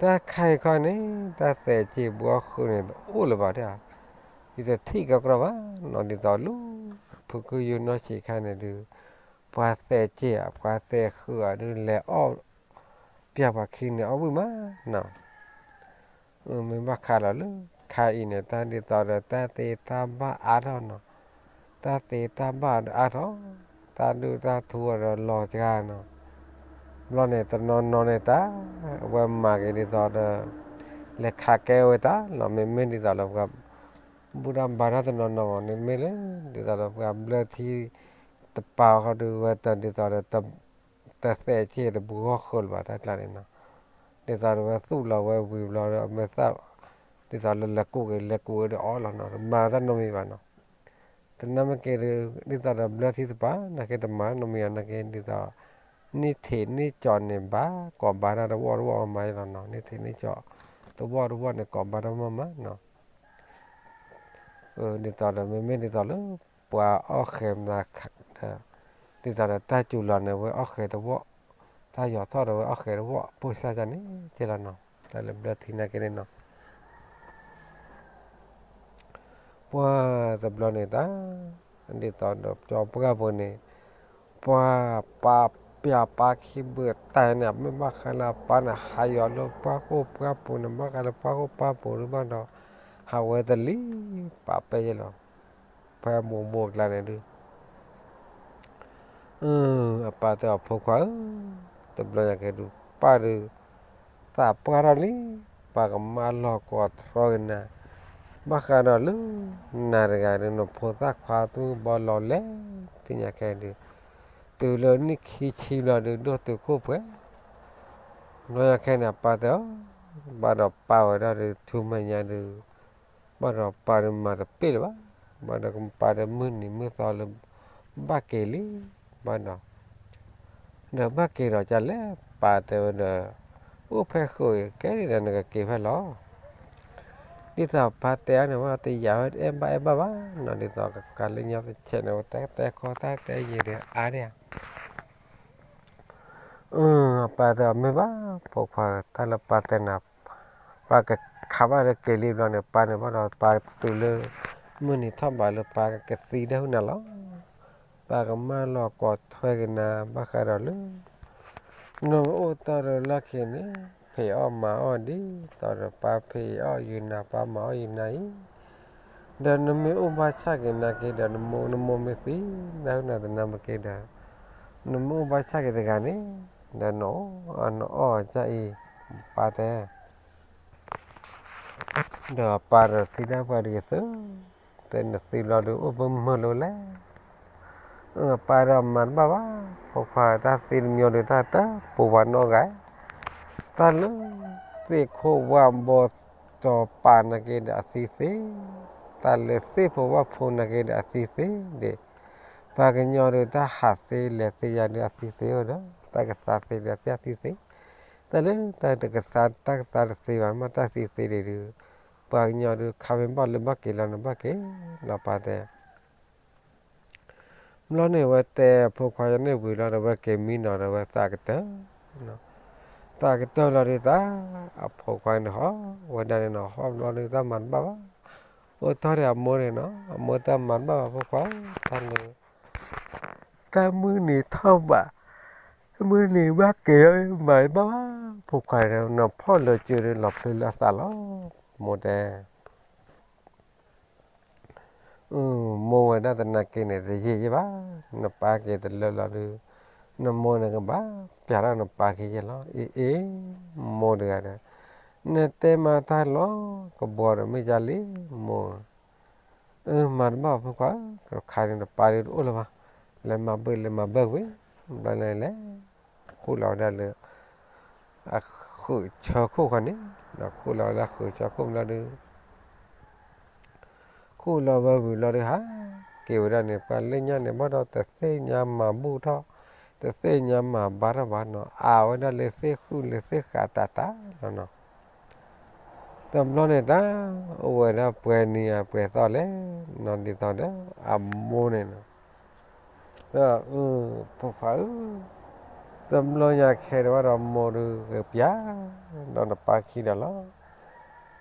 တၢ်ခါအံၤခီန့ၣ် တၢ်သဲးစ့ၢ်ဘှီဃုာ်န့ၣ် တအိၣ်လၢၤဘၣ်ဒၣ်, ယတထံၣ်ကီကီဘၣ်နီၤ, ဒ်သိးလၢ ဖုကယိနီၢ်ဆံးခါန့ၣ်ဒုး ပှၤသဲးစ့ၢ်ဧါ ပှၤသဲးဃုာ်ဧါဒုး လဲၤအီၣ် ပျၢ်ပှၤခံန့ၣ် အီၣ်ဝံၣ်မးနီၤ. မ့ၢ်ဘၣ်ဃးလီၤလၢ ခါအံၤန့ၣ် တၢ်ဒ်သိးဒီးတၢ်သ့တၢ်ဘၣ်အါထီၣ်နီၤ, တၢ်သ့တၢ်ဘၣ်ဒီးအါထီၣ်, တၢ်ဒုၣ်တၢ်ထူအီၤဒီးလီၤစှၤနီၤ. ဘျီန့ၣ် တနီၤနီၤန့ၣ်တၢ် အဝဲမၤက့ၤဒ်သိးဒီး လဲၤခးကဲဝဲတၢ်လီၤ. မ့မ့ၢ်ဒ်သိးလၢပှၤ ဘူၣ်တၢ်ဘါတၢ်တနီၤနီၤမ့ၢ်န့ၣ် မ့ၢ်လၢ ဒ်သိးဒီးပှၤဘျၢထံတပၤဃီဒုး ဝဲတၢ်ဒ်သိးဒီး တသဲးစ့ၢ်တဘှီဃုာ်လၢၤဘၣ်တၢ်ကျါန့ၣ်နီၤ. ဒ်သိးဒီးဝဲသူၣ်လီၤဝဲဝံၤဘျီဒီး အမဲာ်သၣ် ဒ်သိးလၢလဲၤကူးက့ၤ လဲၤကူးဝဲဒီးအီၣ်လီၤနီၤ, တမၤတၢ်နီတမံၤဘၣ်နီၤ. တနၢ်မ့ၢ်က့ၤဒုး ဒ်သိးဒီးဘျၢထံတပၤ နာ်က့တမၤနီတမံၤဘၣ် နာ်က့ဒ်သိး န့ၢ်ထံးန့ၢ်ကၠီးန့ၣ်ဘၣ် ကိးဘါတၢ်တဝီတဝီမၤအံၤလီၤနီၤ, န့ၢ်ထံးန့ၢ်ကၠီး တဝီတဝီန့ၣ် ကိးဘါတၢ်မၤမးနီၤ. ဒ်သိးဒီး မ့မ့ၢ်ဒ်သိးလၢ ပှၤအီၣ်ဃဲၤမၤ ဒ်သိးဒီးတၢ်စူၤလီၤန့ၣ် ဝဲအီၣ်ဃဲၤတဝီ, တၢ်ယီၤထီၣ်ဒီးဝဲအီၣ်ဃဲၤတဝီ ပိၢ်စၢ်ကန့ၣ်က့လီၤနီၤ, တၢ်လၢဘျၢထံနာ်က့န့ၣ်နီၤ. ပှၤတဘျီန့ၣ်တၢ် ဒ်သိးဒီးကၠီပှၢ်ပူၤန့ၣ် ပှၤပာ်ပျၢ်ပာ်ခံဘုးတၢ်န့ၣ် မ့ၢ်ဘၣ်ဃးလၢအပၢ်န့ၣ် ဟးယီၤလၢပှၢ်ခိၣ်ပှၢ်ပူၤန့ၣ် ဘၣ်ဃးလၢပှၢ်ခိၣ်ပှၢ်ပူၤဒုးဘၣ်ဒီး ဟးဝဲတလံၤ ပာ်ပဲယဲလီၤ. ဖဲမိၢ်မိၢ်ကျါန့ၣ်ဒုး အပၢ်တဲအီၤ ဖိခွါဧၢ, တဘျီညါက့ၤဒုး ပၢ်ဒုး သးပှၢ်ထီၣ်လံ, ပၢ်ကမၢလီၤကိးထီၣ်က့ၤနၤ, ဘၣ်ဃးဒီးလၢ နၤတဂၤဒုး နဖိသၣ်ခွါသူၣ်ဘီလီၤလဲၣ်, သ့ၣ်ညါခဲဒုး တုၤလၢနံၣ်ခံဆံဘျီဒုး ဒိၣ်တုာ်ခိၣ်ပှဲၤ, ဘျီညါခဲန့ၣ် အပၢ်တဲအီၤ, ဘၣ်ဒီးပၢ်ဝဲဒၣ်ဒုး ထူမဲာ်ညါဒုး ဘၣ်ဒီးပၢ်ဒုးမၤတပ့ၢ်လၢၤဘၣ်, ဘၣ်ဒီးပၢ်ဒုးမုၢ်နံၤမုၢ်သီလၢ ဘၣ်က့ၤလံ, ဘၣ်ဒီး ဒီးဘၣ်က့ၤဒီးကလဲၣ်, ပၢ်တဲဝဲဒီး အိၣ်ဖဲဃုာ်ကဲဒၣ်ဒီး နကက့ၤဖဲလဲၣ်, ဒ်သိးပၢ်တဲအီၤန့ၣ် ဝဲတယာ်ဝဲတအဲၣ်ဘၣ်အဲၣ်ဘၣ်ဘၣ်နီၤ, ဒ်သိးကကးလၢညါတဆဲးန့ၣ် ဝဲတဲတဲခီတၢ်တဲယံာ်ဒီးအါဒၣ်ဧါ အပၢ်တဲအီၤ မ့ၢ်ဘၣ် ဖိခွါ တၢ်လၢပၢ်တဲနၤ, ပၢ်ကခးဘၣ်လၢက့ၤလံဘျီန့ၣ် ပၢ်န့ၣ်ဘၣ်ဒီး ပၢ်တုၤလၢ မုၢ်နံၤထီၣ်ဘးလၢပၢ်ကသံဒၣ်ဟုၣ်နၤလီၤ, ပၢ်ကမၢလီၤကိးထွဲက့ၤနၤ ဘၣ်ဃးဒီးလၢ နမ့ၢ်အိၣ်တီၢ်ဒီးလီၢ်ခံန့ၣ် ဖံးအီၣ်မၤအီၣ်ဒ်သိးဒီး ပၢ်ဖံးအီၣ်ယုာ်နၤ ပၢ်မၤအီၣ်ယုာ်နၤအံၤ, ဒီးနမ့ၢ်အိၣ်ဘၣ်ဆၣ်က့ၤနာ်က့ၤဒီး နမိၢ်နမိၢ်မ့ၢ်သံ နၢ်ဟူနၤတနၢ်မ့ၢ်က့ၤဒီး နမ့ၢ်အိၣ်ဘၣ်ဆၣ်က့ၤတဂၤန့ၣ် ဒီးနအီၣ်နအီၣ်ကၢ်အံၤ ပၢ်တဲ ဒီးပၢ်ဒီးသံဒၣ်ပှၤတဂ့ၤသု, တဲနသံဘျီဒုးအိၣ်မုာ်မုာ်လၢၤလဲၣ်, ပၢ်ဒီးမၤတဘၣ်ဘၣ်, ဖိခွါတၢ်သံတမံၤဒုး တၢ်တပူၤပှၤနီတဂၤ, တၢ်လၢ သ့ၣ်ခိၣ်ဝၣ်ဘီတီၤပာ်နာ်က့ၤဒီးအသံသ့, တၢ်လၢသ့ၣ်ဖိဝၣ်ဖိနာ်က့ၤဒီးအသံသ့ဒီး, ပှၤကညီဒုးတၢ်ဟးသ့လဲၤသ့ယၤဒုးအသံသ့အိၣ်ဒီး တၢ်ကသါသ့ဒီးအသံသ့, တၢ်လၢတၢ်တကသါ တၢ်ကသါတသ့ဘၣ် မ့ၢ်တၢ်သံသ့ဒံးဒုး, ပှၤကညီဒုးခါမ့ၢ်ဘၣ်လၢဘၣ်က့ၤလီၤန့ၣ်ဘၣ်က့ၤလီၤပၢ်တဲ ဘျီန့ၣ်ဝဲတဲဖိခွါယန့ၣ်ဝံၤလီၤဒီး ဝဲက့ၤမံနီၤဒီးဝဲသးကတၢၢ်, သးကတၢၢ်လီၤဒုးသး, အဖိခွါန့ၣ်ဟီၣ်ဝဲဒၣ်န့ၣ်နီၤ ဟီၣ်ဘျီဒုးတၢ်မၤတဘၣ်ဘၣ်, အိၣ်တီၢ်ဒီးအမိၢ်န့ၣ်နီၤ အမိၢ်တၢ်မၤတဘၣ်ဘၣ်ဖိခွါ, တၢ်လၢ တၢ်မုၢ်နံၤထီၣ်ဘး, မုၢ်နံၤဘၣ်က့ၤမၤတဘၣ်ဘၣ်, ဖိခွါန့ၣ် နဖီၣ်လၢာ်စၢၤဒုးလီၤဖျဲလၢအသးလီၤ, မိၢ်တဲ မိၢ်ဝဲဒၣ်တနာ်က့ၤန့ၣ် တယံာ်ယံာ်ဘၣ်, နပၢ်က့ၤတလၢလီၤဒုး, နမိၢ်န့ၣ်ကဘၣ်ပျးထီၣ်နပၢ်က့ၤယဲလီၤ, အ့ အ့ မိၢ်တဂၤဒီး, နတဲမၤတၢ်လီၤကဘီဒီးမ့ၢ်ယါလံ, မိၢ် အၢ မၤတဘၣ်ဖိခွါ, ကခါန့ၣ်နပၢ်ဒုးတအိၣ်လၢၤဘၣ်, လဲၤမၤဘၢၣ်လဲၤမၤဘၢၣ်ကွံာ်, ဘျီန့ၣ်လဲၤ ဃုာ်လီၤဝဲဒၣ်လၢ အဃုာ်ဆၢခိၣ်ဃီန့ၣ်, ဒီးဃုာ်လီၤဝဲဒၣ်ဃုာ်ဆၢခိၣ်ဘျီဒုး ဃုာ်လီၤဝဲဝံၤဘျီဒုးဟးက့ၤဝဲဒၣ်န့ၣ် ပှၤလၢညါန့ၣ် ဘၣ်ဒီးတသ့ၣ်ညါမၤဘူၣ်ထီၣ်, တသ့ၣ်ညါမၤဘၣ်ထီၣ်ဘၣ်နီၤ, အဝဲဒၣ်လၢသ့ၣ်ဃုာ်လၢသ့ၣ်ဃးတးတးလီၤနီၤ. တဘျီန့ၣ်တၢ် အိၣ်ဝဲဒၣ်ပှဲၤနံၤအပှဲၤသီလဲၣ်နီၤ, ဒ်သိးဒီး အမိၢ်န့ၣ်နီၤ, ဒီး ဖိခွါဧၢ, တဘျီညါခဲဒံးဘၣ်ဒီးမိၢ်ဒုးကပျၢ် ဒီးနပၢ်ခံဒီးလီၤ.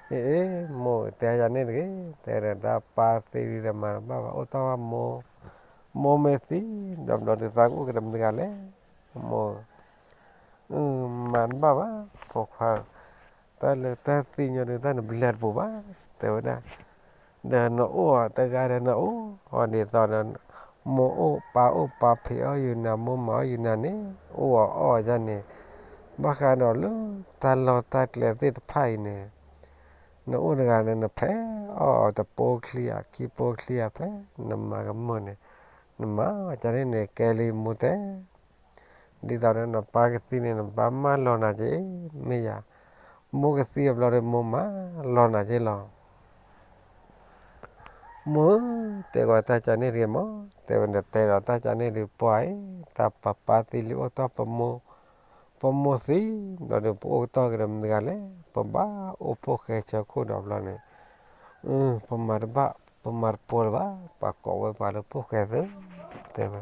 အ့ အ့ မိၢ်တဲယၤန့ၣ်တဂ့ၤ, တဲဒီးတၢ်ပၢ်သံဒုးဒီးမၤတဘၣ်ဘၣ်, အိၣ်တီၢ်ဘၣ်မိၢ်, မိၢ်မ့ၢ်သံ ဒီးဘျီဒုးသးကအိၣ်က့ၤတမံၤတဂၤလဲၣ်, မိၢ် မၤတဘၣ်ဘၣ် ဖိခွါ, တၢ်လၢတၢ်သံညီဒုးတၢ်နဘျဲတပူၤဘၣ်, တဲဝဲဒၣ်, ဒီးနအိၣ်အီၤတဂၤဒီးနအိၣ်အီၤဒ်သိးဒီး မိၢ်အိၣ်ပၢ်အိၣ်ပၢ်ဖံးအီၣ်ယုာ်နၤ မိၢ်မၤအီၣ်ယုာ်နၤန့ၣ် အိၣ်အီၤအီၣ်အီၤယၤန့ၣ်, ဘၣ်ဃးဒီးလၢတၢ်လီၢ်တၢ်ကျဲသ့ၣ်တဖၣ်အံၤန့ၣ် နအိၣ်တဂၤန့ၣ် နဖဲးအီၣ်အီၤတပိချံဧါ ခံပိချံဧါ ဖဲနမၤကမၢၢ်န့ၣ် နမၤအီၤကန့ၣ်န့ၣ် ကဲလံမိၢ်တဲ ဒ်သိးဒီးနပၢ်ကသံန့ၣ် နပၢ်မၢလီၤနၤက့ၤ မ့ၢ်ယၤ, မိၢ်ကသံအဘျီဒီးမိၢ်မၢလီၤနၤက့ၤလီၤ. မိၢ်ဧၢ, တဲကွၢ်တၢ်ကန့ၣ်တဂ့ၤမး, တဲဝဲဒၣ်တဲဒီးတၢ်ကန့ၣ်ဒုးပှၤအံၤ တၢ်ပပၢ်သံလံအိၣ်တီၢ်ပမိၢ်, ပမိၢ်သံ ဘျီဒီးပအိၣ်ကတီၢ်က့ၤဒီးမတၤတဂၤလဲၣ်, ပဘၣ်အိၣ်ဖိၣ်ဃဲဆၢခိၣ်ဒီးဘျီန့ၣ်, ပမၤတဘၣ် ပမၤတပိလၢၤဘၣ်, ပှၤကိးဝဲပှၤလၢဖိၣ်ဃဲသု, တဲဝဲ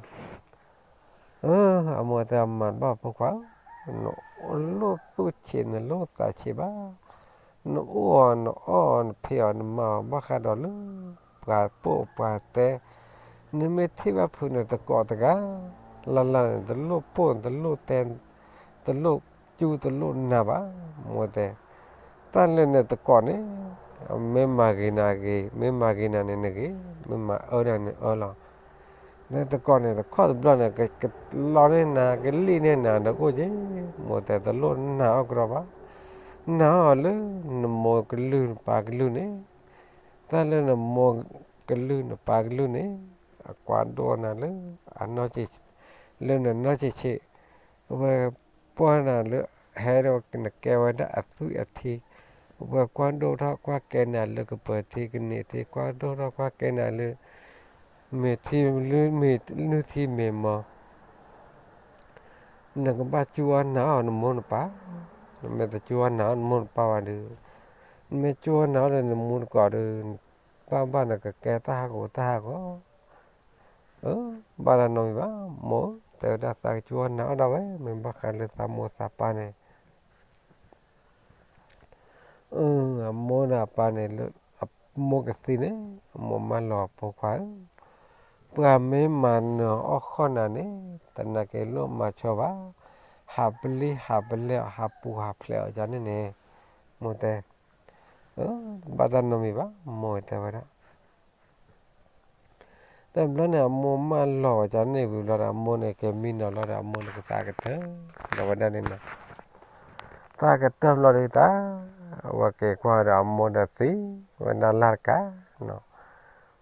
အမိၢ်တဲအမၤတဘၣ်ဖိခွါဧၢ, နလိၣ်သူၣ်ဆံးနလိၣ်သးဆံးဘၣ်, နအိၣ်အီၤနအီၣ်အီၤနဖံးအီၤနမၤအီၤ ဘၣ်ဃးဒီးလၢ ပှၤပိာ်ပှၤတဲ, နမ့ၢ်ထံၣ်ဘၣ်ဖုးန့ၣ်တကိးတဂၤ, လၢ်လၢ်န့ၣ် တလိၣ်ပိာ်တလိၣ်တဲ, တလိၣ်ကၠူတလိၣ်နၤဘၣ်, မိၢ်တဲ တၢ်လၢန့ၣ်တကိးန့ၣ်, မ့ၢ်မၤဂ့ၤနၤဂ့ၤ, မ့ၢ်မၤဂ့ၤနၤန့ၣ်နဂ့ၤ, မ့ၢ်မၤအၢနၤန့ၣ်အၢလီၤ. လၢတကိးန့ၣ် တခီတဘျီန့ၣ် ကလီန့ၢ်နၤ ကလံၣ်န့ၢ်နၤဒီးအိၣ်က့ၤ, မိၢ်တဲတလိၣ်နာ်အီၤကဒီးဘၣ်, နာ်အီၤလၢနမိၢ်ကလုၢ်နပၢ်ကလုၢ်န့ၣ်, တၢ်လၢနမိၢ်ကလုၢ်နပၢ်ကလုၢ်န့ၣ်, အကွၢ်ဒိၣ်နၤလၢ အနီၢ်ဆံး, လၢနနီၢ်ဆံးဆံး, အဝဲပှၢ်နၤလၢ ဟဲဒီးနကဲဝဲဒၣ်အသွံၣ်အထံ, အဝဲကွၢ်ဒိၣ်ထီၣ်ကွၢ်ကဲနၤလၢကပၢၤထံကန့ၢ်ထံ ကွၢ်ဒိၣ်ထီၣ်ကွၢ်ကဲနၤလၢ မ့ၢ်ထံလၢမ့ၢ်နုၢ်ထံမ့ၢ်မီၤ နကဘၣ်ကၠူအီၣ်နာ်အီၤနမိၢ်နပၢ်, နမ့ၢ်တကၠူအီၣ်နာ်အီၤနမိၢ်နပၢ်ဘၣ်ဒီး, နမ့ၢ်ကၠူအီၣ်နာ်အီၤဒီးနမူနကိးဒီး, ဘၣ်ဘၣ်နကကဲတၢ်ဟးဂီၤတၢ်ဟးဂီၤ, ဘၣ်တၢ်နီတမံၤဘၣ်, မိၢ်တဲဝဲဒၣ်သးကကၠူအီၣ်နာ်အီၤဒၣ်ဝဲ မ့ၢ်ဘၣ်ဃးလၢသးမိၢ်သးပၢ်န့ၣ် အမိၢ်ဒီးအပၢ်န့ၣ်လၢ အမိၢ်ကသံန့ၣ် အမိၢ်မၢလီၤအဖိခွါဧၢ, ပှၤမ့ၢ်မၤနၢၤအီၣ်ဃီၣ်နၤန့ၣ် တနာ်က့ၤလိၣ်မၤဆီဘၣ်, ဟးပလံၢ်ဟးပလဲၢ်အီၤ ဟးပူၤဟးဖျဲးအီၤကန့ၣ်န့ၣ်, မိၢ်တဲ, ဘၣ်တၢ်နီတမံၤဘၣ် မိၢ်တဲဝဲဒၣ် တဘျီန့ၣ် အမိၢ်မၢလီၤဝဲကန့ၣ်ဝံၤဘျီဒီး အမိၢ်န့ၣ်ကမံနီၤလီၤဒီး အမိၢ်န့ၣ်ကသးကတၢၢ်လီၤဝဲဒၣ်န့ၣ်နီၤ, သးကတၢၢ်ဘျီဒုးတၢ်, အဝဲက့ၤကွၢ်ဒီးအမိၢ်ဒီးသံဝဲဒၣ်လၢ်တကးနီၤ,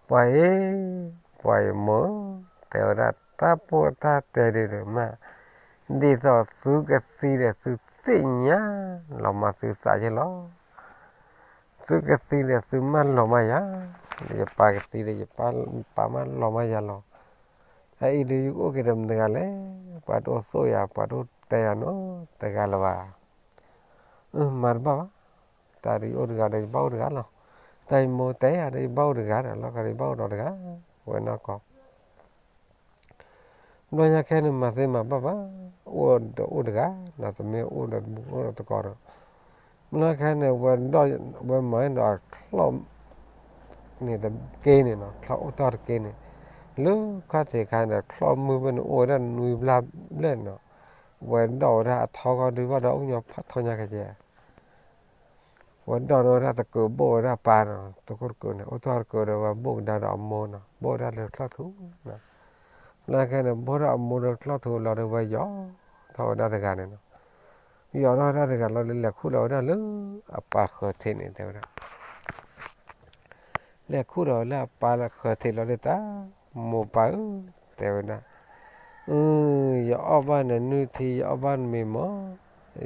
ပှၤအံၤ, ပှၤအံၤမိၢ်, တဲဝဲဒၣ်တၢ်ပိာ်တၢ်တဲဒုးမး, ဒ်သိးသုကသံဒီးသုသ့ၣ်ညါလီၤမၢ်သုသးယဲလီၤ သုကသံဒီးသုမၢလီၤမၢ်ယၤ, ယပၢ်ကသံဒီးယပၢ်မၢလီၤမၢ်ယၤလီၤ, အအံၤဒုးယကအိၣ်က့ၤဒီးမတၤတဂၤလဲၣ်, ပှၤတအိၣ်သိးယၤ ပှၤတအိၣ်တဲယၤနီတဂၤလၢၤဘၣ်, မၤတဘၣ်ဘၣ်, တၢ်ဒုးယအိၣ်တဂၤဒီးယဘၣ်အိၣ်တဂၤလီၤ, တၢ်ယမိၢ်တဲယၤဒီးယဘၣ်အိၣ်တဂၤဒီး လီၤဂာ်ဒီးယဘၣ်အိၣ်ဒီးတဂၤ, ဝဲနီၢ်ကီၢ် ဘျီညါခဲန့ၣ်မၤသ့မၤဘၣ်ဘၣ်, အိၣ်ဒီးအိၣ်တဂၤ, ဒီးတမ့ၢ်အိၣ်ဒီးတမူအိၣ်ဒီးတကိးဒီး, ဘျီခဲန့ၣ် ဝဲမၤဒီးအချီၣ် န့ၣ်တက့ၢ်န့ၣ်နီၤ, ချီၣ်အိၣ်တီၢ်တက့ၢ်န့ၣ်, လၢခီၣ်ထံးခါန့ၣ် ချီၣ်မုၢ်ဘၣ်န့ၣ်အိၣ်ဝဲဒၣ်နွံဘျၢဘျဲၣ်နီၤ, ဝဲဒိးဝဲဒၣ်အထီခီဒုးဘၣ်ဒီးအိၣ်ညီဖးထီညါကဲကဲ ဝဲဒိးန့ၢ်ဝဲဒၣ်တကုးဘိၣ်ဝဲဒၣ်ပၢ်နီၤ, တကိၢ်တကုးန့ၣ် အိၣ်ထီၣ်တကုးဒီးဝဲဘိၣ်ကဒါဒီးအမိၢ်နီၤ, ဘိၣ်ဝဲဒၣ်လၢချီၣ်ထူနီၤ, ဘျီခဲန့ၣ် ဘိၣ်ထီၣ်အမိၢ်လၢချီၣ်ထူလီၤဒီးဝဲယီၤထီၣ်ဝဲဒၣ်တဂၤန့ၣ်နီၤ, ယီၤထီၣ်ဝဲဒၣ်တဂၤလီၤဒီးလဲၤခူၣ်လီၤဝဲဒၣ်လၢအပၢ်ဃၢၤထံးန့ၣ် တဲဝဲဒၣ် လဲၤခူၣ်ဒီးလၢအပၢ်လၢဃၢၤထံးလီၤဒီးတၢ်, မိၢ်ပၢ်ဧၢ, တဲဝဲဒၣ်, ယအီၣ်ဘၣ်နနုၢ်ထံ ယအီၣ်ဘၣ်နမ့ၤမီၢ်,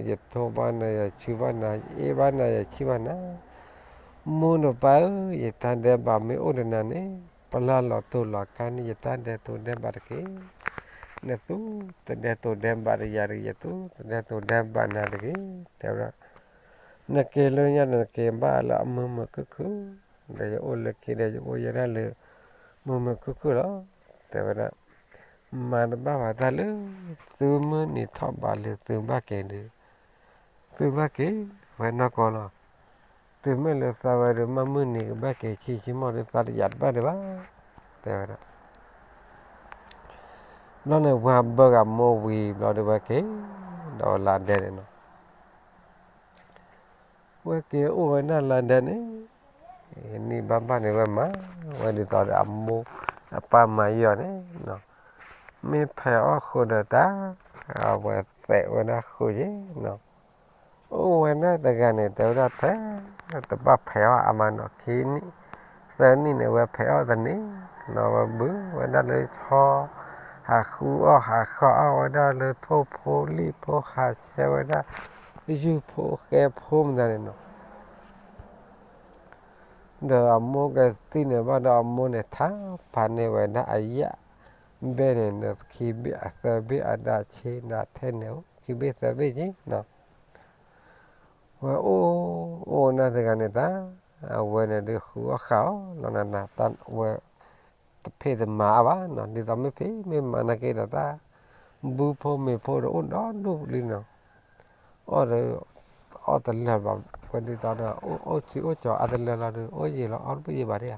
ယထိးဘၣ်နၤ ယဆူဘၣ်နၤ ယအ့ၣ်ဘၣ်နၤ ယဆံၣ်ဘၣ်နၤ, မိၢ်ဒီးပၢ်ဧၢ, ယတၢ်ဒဲးဘးမ့ၢ်အိၣ်ဒီးနၤန့ၣ်, ပျၢ်လီၤတိၢ်လီၤကါန့ၣ် ယတၢ်ဒဲးတိၢ်ဒဲးဘးတက့ၢ်. နသူတဒဲတိၤဒဲးဘးဒီးယၤတဂ့ၤ, ယသူတဒဲတိၤဒဲးဘးနၤတဂ့ၤ, တဲဝဲဒၣ်, နက့ၤလၢညါဒီး နက့ၤဘၣ်လၢအမုာ်မုာ်ခုၣ်ခုၣ်, ဒီးယအိၣ်လၢခံဒီး ယအိၣ်ယဲဒၣ်လၢ မုာ်မုာ်ခုၣ်ခုၣ်လီၤ, တဲဝဲဒၣ်. မၤတဘၣ်ဘၣ်တၢ်လၢ သုမုၢ်နံၤထီၣ်ဘးလၢသုဘၣ်က့ၤဒီး သုဘၣ်က့ၤဝဲနီၢ်ကီၢ်လီၤ. တုၤမ့ၢ်လၢသးဝဲဒီး မုၢ်နံၤကဘၣ်က့ၤဆံးဆံးမီၢ်ဒီး သးတယာ်တဘၣ်ဒံးဘၣ်, တဲဝဲဒၣ်. ဘျီန့ၣ် ဝဲဘၢဂၤမိၢ်ဝံၤဘျီဒီး ဝဲက့ၤဒီးလါဒဲန့ၣ်နီၤ. ဝဲက့ၤအိၣ်ဝဲဒၣ်လါဒဲန့ၣ် နံၣ်ဘၣ်ဘၣ်န့ၣ် ဝဲမၤဝဲဒ်သိးဒီးအမိၢ်အပၢ်မၤယီၤန့ၣ်နီၤ. မ့ၢ်ဖဲးအီၣ်ဃုာ်ဒီးတၢ် အဝဲသဲးဝဲဒၣ်ဃုာ်က့ၤနီၤ. အိၣ်ဝဲဒၣ်တဂၤန့ၣ် တဲဝဲဒၣ် ဖဲတဘၣ်ဖဲးအီၣ်အါမးနီၤ, ခံနံၣ်သၢနံၣ်န့ၣ် ဝဲဖဲးအီၣ်တန့ၢ်နီၤ, ဝဲဘုးဝဲဒၣ်လၢဆီ ဟးဃုအီၣ်ဟးဃုအီၣ်ဝဲဒၣ်လၢထိၣ်ဖိလံၣ်ဖိ, ဟးဆဲဝဲဒၣ်ယုၢ်ဖိဃဲဖိမတၤန့ၣ်နီၤ. ဒီးအမိၢ်ကသံၣ်န့ၣ်ဘၣ်ဒီး အမိၢ်န့ၣ်ထါဖးန့ၢ်ဝဲဒၣ်အယၣ်ဘ့ၣ်န့ၣ် ဒီးခံဘ့ၣ်အသၢဘ့ၣ်အဒၣ်ဆ့နၤထဲန့ၣ် အိၣ်ခံဘ့ၣ်သၢဘ့ၣ်က့နီၤ. ဝဲအိၣ် အိၣ်ဝဲဒၣ်တဂၤန့ၣ်တၢ် အဝဲန့ၣ်ဒုးဃုအီၣ်ဃုအီၣ်လီၤနၤနၤ, တၢ်ဝဲတဖံးတမၤအါဘၣ်နီၤ, ဒ်သိးမ့ၢ်ဖံးမ့ၢ်မၤနာ်က့ဒီး တၢ်ဘုဖိမ့ၤဖိဒီး အိၣ်ဒီဒူၣ်လံနီၤ. အီၣ်ဒီး အီၣ်တလၢာ်ဘၣ်, ဝဲဒ်သိးဒီး အိၣ်ဆံးအိၣ်ကၠီၤအါတလၢာ်လီၤဒီး အိၣ်ယံာ်လီၤအီၣ်တဘၣ်ယံာ်ဘၣ်ဒၣ်ဧါ. ဒီးဘျီ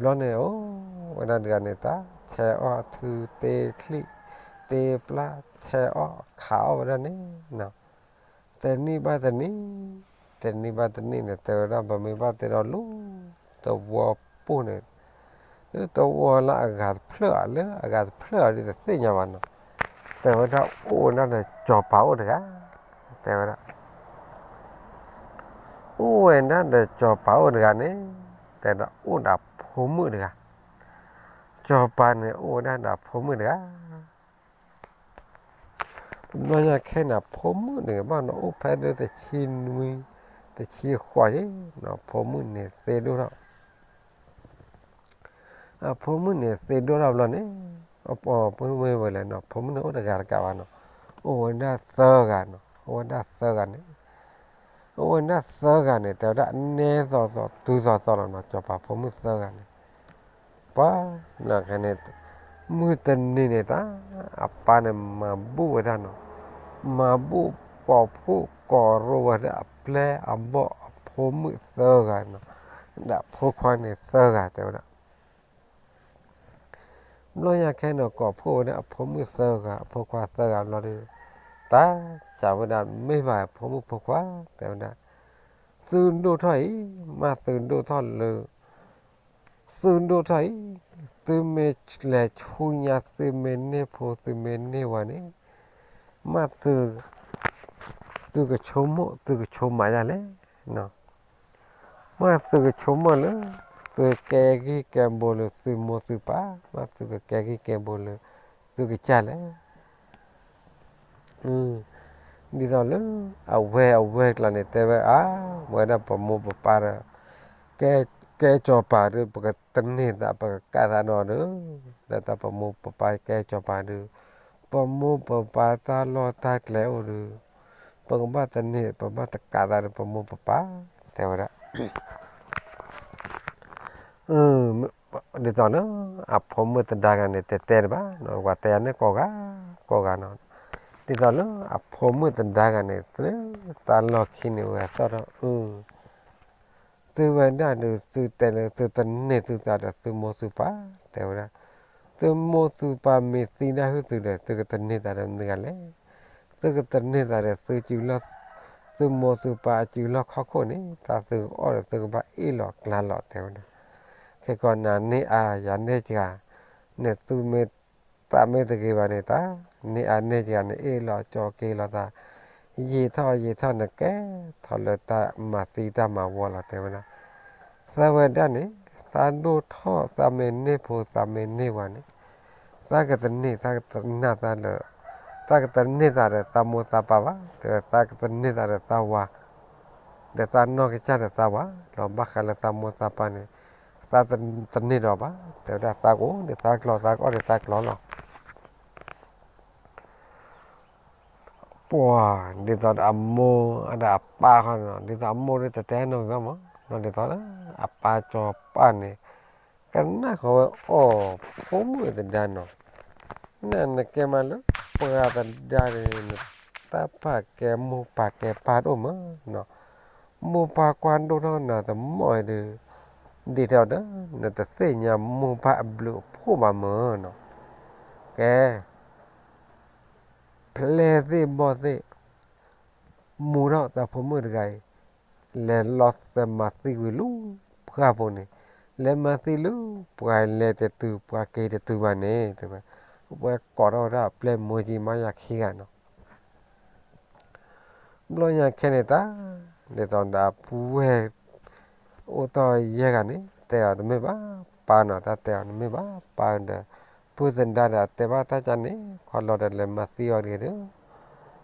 န့ၣ် အိၣ်ဝဲဒၣ်တဂၤန့ၣ်တၢ် ဆဲးအီၣ်ထုတ့ချံၣ်တ့ပျၢ် ဆဲးအီၣ်ခးအီၣ်ဝဲဒၣ်န့ၣ်နီၤ. တနံၣ်ဘၣ်တနံၣ် တနံၣ်ဘၣ်တနံၣ်န့ၣ် တဲဝဲဒၣ် ပမ့ၢ်ဘၣ်တဲဒီးလူၤ သဝီပူၤန့ၣ် သဝီလၢအဂၤတဖျၢၣ်ဧါ လၢအဂၤတဖျၢၣ်ဧါဒ်တသ့ၣ်ညါဘၣ်နီၤ. တဲဝဲဒၣ် အိၣ်ဝဲဒၣ်ဒီးစီၤပၤအိၣ်တဂၤ, တဲဝဲဒၣ် အိၣ်ဝဲဒၣ်ဒီးစီၤပၤအိၣ်တဂၤန့ၣ် တဲဒၣ်အိၣ်ဒီးဖိမုၣ်တဂၤ, စီၤပၤန့ၣ် အိၣ်ဝဲဒၣ်ဒီးဖိမုၣ်တဂၤ. တဘျီညါခဲန့ၣ် အဖိမုၣ်န့ၣ် ဘၣ်နီၤအိၣ်ဖဲလၢတဆံနွံ တဆံဃိးယ့ၣ်နီၤ, ဖိမုၣ်န့ၣ်သ့ဒိၣ်ထီၣ် အဖိမုၣ်န့ၣ် သ့ဒိၣ်ထီၣ်ဘျီန့ၣ် အဖိမုၣ်မ့ၢ်ဝဲလဲၣ်နီၤ, ဖိမုၣ်န့ၣ်အိၣ်တဂၤတကးဘၣ်နီၤ, အိၣ်ဝဲဒၣ်သၢဂၤနီၤ, အိၣ်ဝဲဒၣ်သၢဂၤန့ၣ်, အိၣ်ဝဲဒၣ်သၢဂၤန့ၣ် တဲဝဲဒၣ်နဲသိးသိးတုၤသိးသိးလီၤနီၤ, စီၤပၤဖိမုၣ်သၢဂၤန့ၣ် ပှၤ နခဲန့ၣ် မုၢ်တနံၤန့ၣ်တၢ် အပၢ်န့ၣ်မၤဘူၣ်ဝဲဒၣ်နီၤ, မၤဘူၣ်ကိးဖှိၣ်ကိးရိဝဲဒၣ်အပျဲၢ်အဘီၣ်အဖိမုၣ်သၢဂၤနီၤ, ဒီးအဖိခွါန့ၣ်သၢဂၤတဲဝဲဒၣ်. ဘျီညါခဲန့ၣ် ကိးဖှိၣ်ဝဲဒၣ်အဖိမုၣ်သၢဂၤ အဖိခွါသၢဂၤဘျီဒီး တၢ်စံးဝဲဒၣ် မ့ၢ်ဘၣ်ဖိမုၣ်ဖိခွါ တဲဝဲဒၣ်, သုဒိၣ်ထီၣ်အံၤ မ့ၢ်သုဒိၣ်ထီၣ်လၢ သုဒိၣ်ထီၣ်အံၤ သုမ့ၢ်လဲၤဆူညါ သုမ့ၢ်န့ၢ်ဖိ သုမ့ၢ်န့ၢ်ဝၤန့ၣ် မ့ၢ် သုကဆိကမိၣ် သုကဆိမးယၤလဲၣ်. မ့ၢ်သုကဆိကမိၣ်လၢ သုကကဲဂံၢ်ကဲဘါလၢသုမိၢ်သုပၢ်, မ့ၢ်သုကကဲဂံၢ်ကဲဘါလၢသုကစၢ်လဲၣ်. ဒ်သိးလၢ အဝဲအဝဲကျါန့ၣ် တဲဝဲအါ ဝဲဒၣ်ပမိၢ်ပပၢ်ဒီး ကဲ ကဲစီၤပၤဒီး ပကတန့ၢ်သး ပကကးသးဒီးဒီး လၢတၢ်ပမိၢ်ပပၢ်ကဲစီၤပၤဒီး ပမိၢ်ပပၢ်တၢ်လီၢ်တၢ်ကျဲအိၣ်ဒီး ပကဘၣ်တန့ၢ် ပဘၣ်တကးသးဒီးပမိၢ်ပပၢ် တဲဝဲဒၣ်. ဒ်သိးလၢ အဖိမုၣ်သဒါဂၤန့ၣ် တဲတဲတဘၣ် ပှၤတဲအန့ၣ်ကိးဂၤ ကိးဂၤနီၤ. ဒ်သိးလၢအဖိမုၣ်သဒါဂၤန့ၣ် လၢတၢ်လီၢ်ခံန့ၣ် ဝဲသီၣ်ထီၣ်အု သုဝဲဒၣ်ဒီး သုတဲလၢသုတန့ၢ်သုသးဒီးသုမိၢ်သုပၢ် တဲဝဲဒၣ်. သုမိၢ်သုပၢ်မ့ၢ်သံဒၣ်ဟုၣ်သုဒီး သုကတန့ၢ်သးဒီးမတၤတဂၤလဲၣ်. သုကတန့ၢ်သးဒီးသုစုလီၢ် သုမိၢ်သုပၢ်အစုလီၢ်ခီၣ်ခိၣ်န့ၣ် တၢ်သုကအီၣ်ဒီးသုကဘၣ်အ့ၣ်လိာ်ကျါလိာ် တဲဝဲဒၣ်. ခဲကီးနၤန့ၢ်အါယၤန့ၢ်စှၤ န့ၣ်သုမ့ၢ် သးမ့ၢ်တဂ့ၤဘၣ်န့ၣ် တၢ်န့ၢ်အါန့ၢ်စှၤန့ၣ် အ့ၣ်လိာ်ကၠီက့ၤလိာ်သး ယံာ်ထီၣ်ယံာ်ထီၣ်န့ၣ် ကဲထီၣ်လၢတၢ်မၤသံတၢ်မၤဝီလီၤ တဲဝဲဒၣ်. သးဝဲဒၣ်န့ၣ် သးဒိၣ်ထီၣ် သးမ့ၢ်န့ၢ်ဖိ သးမ့ၢ်န့ၢ်ဝၤန့ၣ် သးကတန့ၢ် သးကတနၢ်သးလၢ သးကတန့ၢ်သးဒီးသးမိၢ်သးပၢ်ဘၣ် တဲဝဲ သးကတန့ၢ်သးဒီးသးဝၤ ဒီးသးနီၢ်ကစၢ်ဒီးသးဝၤလီၤ. ဘၣ်ဃးလၢသးမိၢ်သးပၢ်န့ၣ် သးတန့ၢ်ဒီးဘၣ်, တဲဝဲဒၣ်သးကအိၣ်ဒံးသးကျိၤ သးကအီၣ်ဒံးသးကျိၤလီၤ. ပှၤဒ်သိးဒီးအမိၢ်ဒီးအပၢ်ဃီနီၤ, ဒ်သိးအမိၢ်ဒီးတတဲနီတမံၤဘၣ်မး, ဒ်သိးလၢအပၢ်စီၤပၢ်န့ၣ် ကနၣ်ဃီဝဲအီၣ်ဖိမုၣ်သဒါနီၤ, နနကဲမးလၢပှၤသဒါန့ၣ် နတၢ်ပာ်ကဲမိၢ်ပာ်ကဲပၢ်တအိၣ်မးနီၤ, မိၢ်ပၢ်ကွၢ်ဒိၣ်ထီၣ်နၤတမီၢ်အံၤဒီး ဒ်ထဲအီၤဒီး နတသ့ၣ်ညါမိၢ်ပၢ်အဘျုးအဖှိၣ်ဘၣ်မးနီၤ, ကဲ ဖျဲးသ့ၣ်ဘီၣ်သ့ၣ်, မူထီၣ်သးဖိမုၣ်တဂၤအံၤ, လဲၤလီၤသးမၤသံကွံာ်လၢပှၢ်ပူၤန့ၣ်, လဲၤမၤသံလၢပှၤလဲၤတတုၤ ပှၤက့ၤတတုၤဘၣ်န့ၣ် တဲဝဲ, ဝဲကိးထီၣ်ဝဲဒၣ်အပျဲၢ်မူကၠံမါယၤခံဂၤနီၤ. ဘျီညါခဲန့ၣ်တၢ်, ဒ်သိးဒီးအပုၢ်ဝဲၢ် အိၣ်တ့ၢ်ယဲၢ်ဂၤန့ၣ် တဲအီၤတမ့ၢ်ဘၣ်ပၢ်နီၤ, တၢ်တဲအီၤတမ့ၢ်ဘၣ်ပၢ်ဒီး ပုၢ်သဒါဒီးတဲဘၣ်တၢ်ကန့ၣ် ခီလီၤဒီးလဲၤမၤသံအီၤတဂ့ၤဒီး,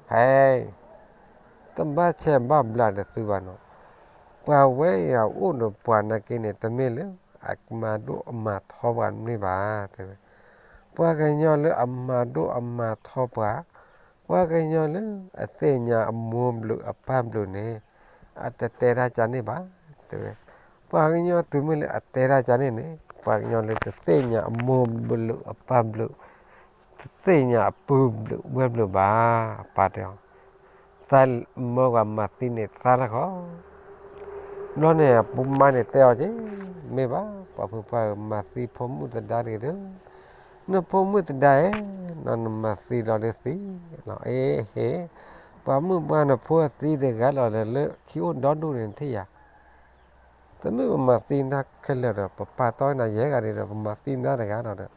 ဟဲ, တဘၣ်ဆဲးဘၣ်ဘျးဒီးသုဘၣ်နီၤ, ပှၤဝဲအံၤအအိၣ်ဒီးပှၤနာ်က့န့ၣ် တမ့ၢ်လၢအမၤဒိၣ်အမၤထီပှၤတမ့ၢ်ဘၣ် တဲဝဲ, ပှၤကညီလၢအမၤဒိၣ်အမၤထီပှၤ, ပှၤကညီလၢအသ့ၣ်ညါအမိၢ်ဘျုးအပၢ်ဘျုးန့ၣ် အတတဲတၢ်ကန့ၣ်ဘၣ် တဲဝဲ, ပှၤကညီတုၤမ့ၢ်လၢအတဲတၢ်ကန့ၣ်န့ၣ် ပှၤကညီလၢတသ့ၣ်ညါအမိၢ်ဘျုးအပၢ်ဘျုး, တသ့ၣ်ညါအပုၢ်ဘျုးဝဲၢ်ဘျုးဘၣ်, ပၢ်တဲအီၤ, သးမၢကွၢ်မၤသံန့ၣ်သးတၢ်ခီ ဘျီန့ၣ် အပုၢ်မါန့ၣ်တဲအီၤက့ၤ, မ့ၢ်ဘၣ် ပှၤဖုပှၢ်ဧၢ မၤသံဖိမုၣ်သဒါတဂ့ၤဒီး, နဖိမုၣ်သဒါဧၢ, နမၤသံလီၤဒ်သံလီၤ, အ့ဟ့, ပှၤမုၣ်ပှၢ်နဖိအသံတဂၤလီၤဒီး လၢခံအိၣ်ဒီဒူၣ်န့ၣ်ထံၣ်ယၤ, တမ့ၢ်ပမၤသံနၤခဲလၢာ်ဒီး ပပာ်တီနၤယဲၢ်ဂၤဒ်ဒီး ပမၤသံနၤတဂၤဒီး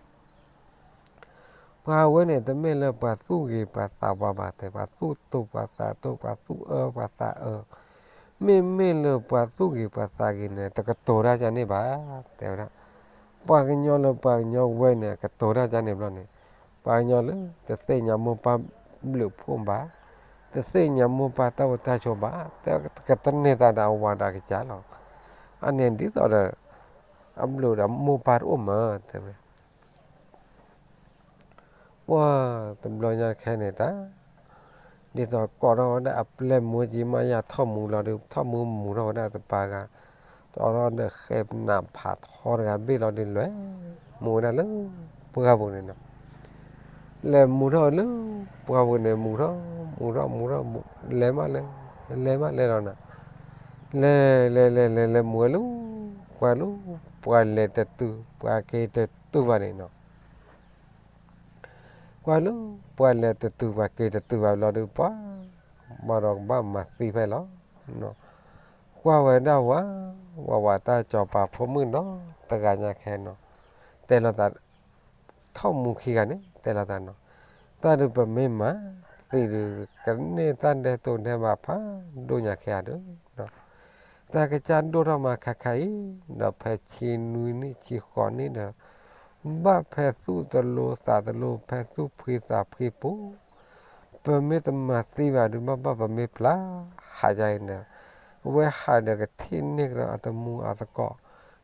ပှၤဝဲန့ၣ် တမ့ၢ်လၢပှၤသူၣ်ဂ့ၤပှၤသးပှၢ်ဘၣ်, တဲပှၤသူၣ်တိာ်ပှၤသးတိာ် ပှၤသူၣ်အၢပှၤသးအၢ, မ့မ့ၢ်လၢပှၤသူၣ်ဂ့ၤပှၤသးဂ့ၤန့ၣ် တကတိၤတၢ်ကန့ၣ်ဘၣ်, တဲဝဲဒၣ်, ပှၤကညီလၢပှၤကညီဝဲန့ၣ် ကတိၤတၢ်ကန့ၣ်ဘျီန့ၣ်, ပှၤကညီလၢတသ့ၣ်ညါမိၢ်ပၢ်ဘျုးဖှိၣ်ဘၣ်, တသ့ၣ်ညါမိၢ်ပၢ်တၢ်အိၣ်တၢ်ဆိးဘၣ်, တကတန့ၢ်သးဒီးအဝၤဒီးအကစၢ်လီၤ, အန့ၣ်ဒ်သိးဒီး အဘျုးဒီးမိၢ်ပၢ်တအိၣ်မး တဲဝဲ ပှၤတဘျီညါခဲန့ၣ်တၢ်, ဒ်သိးကိးထီၣ်ဝဲဒၣ်အပျဲၢ်မူကၠံမါယၤထီၣ်မူလီၤဒီး ထီၣ်မူမူထီၣ်ဝဲဒၣ်တပၤဂၤ, တီထီၣ်ဒီးဃဲးနးဖးထီတဂၤဘ့ၣ်လီၤဒီး လဲၤမူဝဲဒၣ်လၢပှၢ်ပူၤန့ၣ်နီၤ, လဲၤမူထီၣ်ဝဲလၢပှၢ်ပူၤန့ၣ် မူထီၣ် မူထီၣ် မူထီၣ် လဲၤမးလဲၤ, လဲၤမးလဲၤလီၤနီၤ, လဲၤ လဲၤ လဲၤ လဲၤ လဲၤမူဝဲလၢ ပှၢ်လၢ ပှၤလဲၤတတုၤ ပှၤက့ၤတတုၤဘၣ်န့ၣ်နီၤ ကွၢ်လၢ ပှၤလဲၤတတုၤပှၤက့ၤတတုၤဘၣ်လီၤဒီး ပှၤ ဘၣ်ဒီးကဘၣ်မၤသံဖဲလီၤ. ကွၢ်ဝဲဒၣ်ဝဲ ဝဲဝဲတၢ်စီၤပၤဖိမုၣ်ဒီးတဂၤညါခဲနီၤ, တဲလိာ်သး ထီၣ်မူခံဂၤန့ၣ် တဲလိာ်သးနီၤ, တၢ်ဒုးပမ့ၢ်မၤသံဒုး ကန့ၢ်တၢ်ဒဲးတိာ်ဒဲးဘးဖးဒိၣ်ညါခဲဧါဒီး တၢ်ကစၢ်ဒိၣ်ထီၣ်မးခါခါအံၤ ဒီးဖဲဆံနွံနံၣ်ဆံဃိးနံၣ်ဒီး ဘၣ်ဖဲသူၣ်တလိသးတလိ ဖဲသူၣ်ဖှံသးဖှံပူၤ, ပမ့ၢ်တမၤသံဘၣ်ဒုး ဘၣ်ဘၣ်ပမ့ၢ်ပျၢ်ဟးယါအံၤဒီး အဝဲဟးဒီးကထံၣ်န့ၢ်ကဒီးအတမူအသကိး,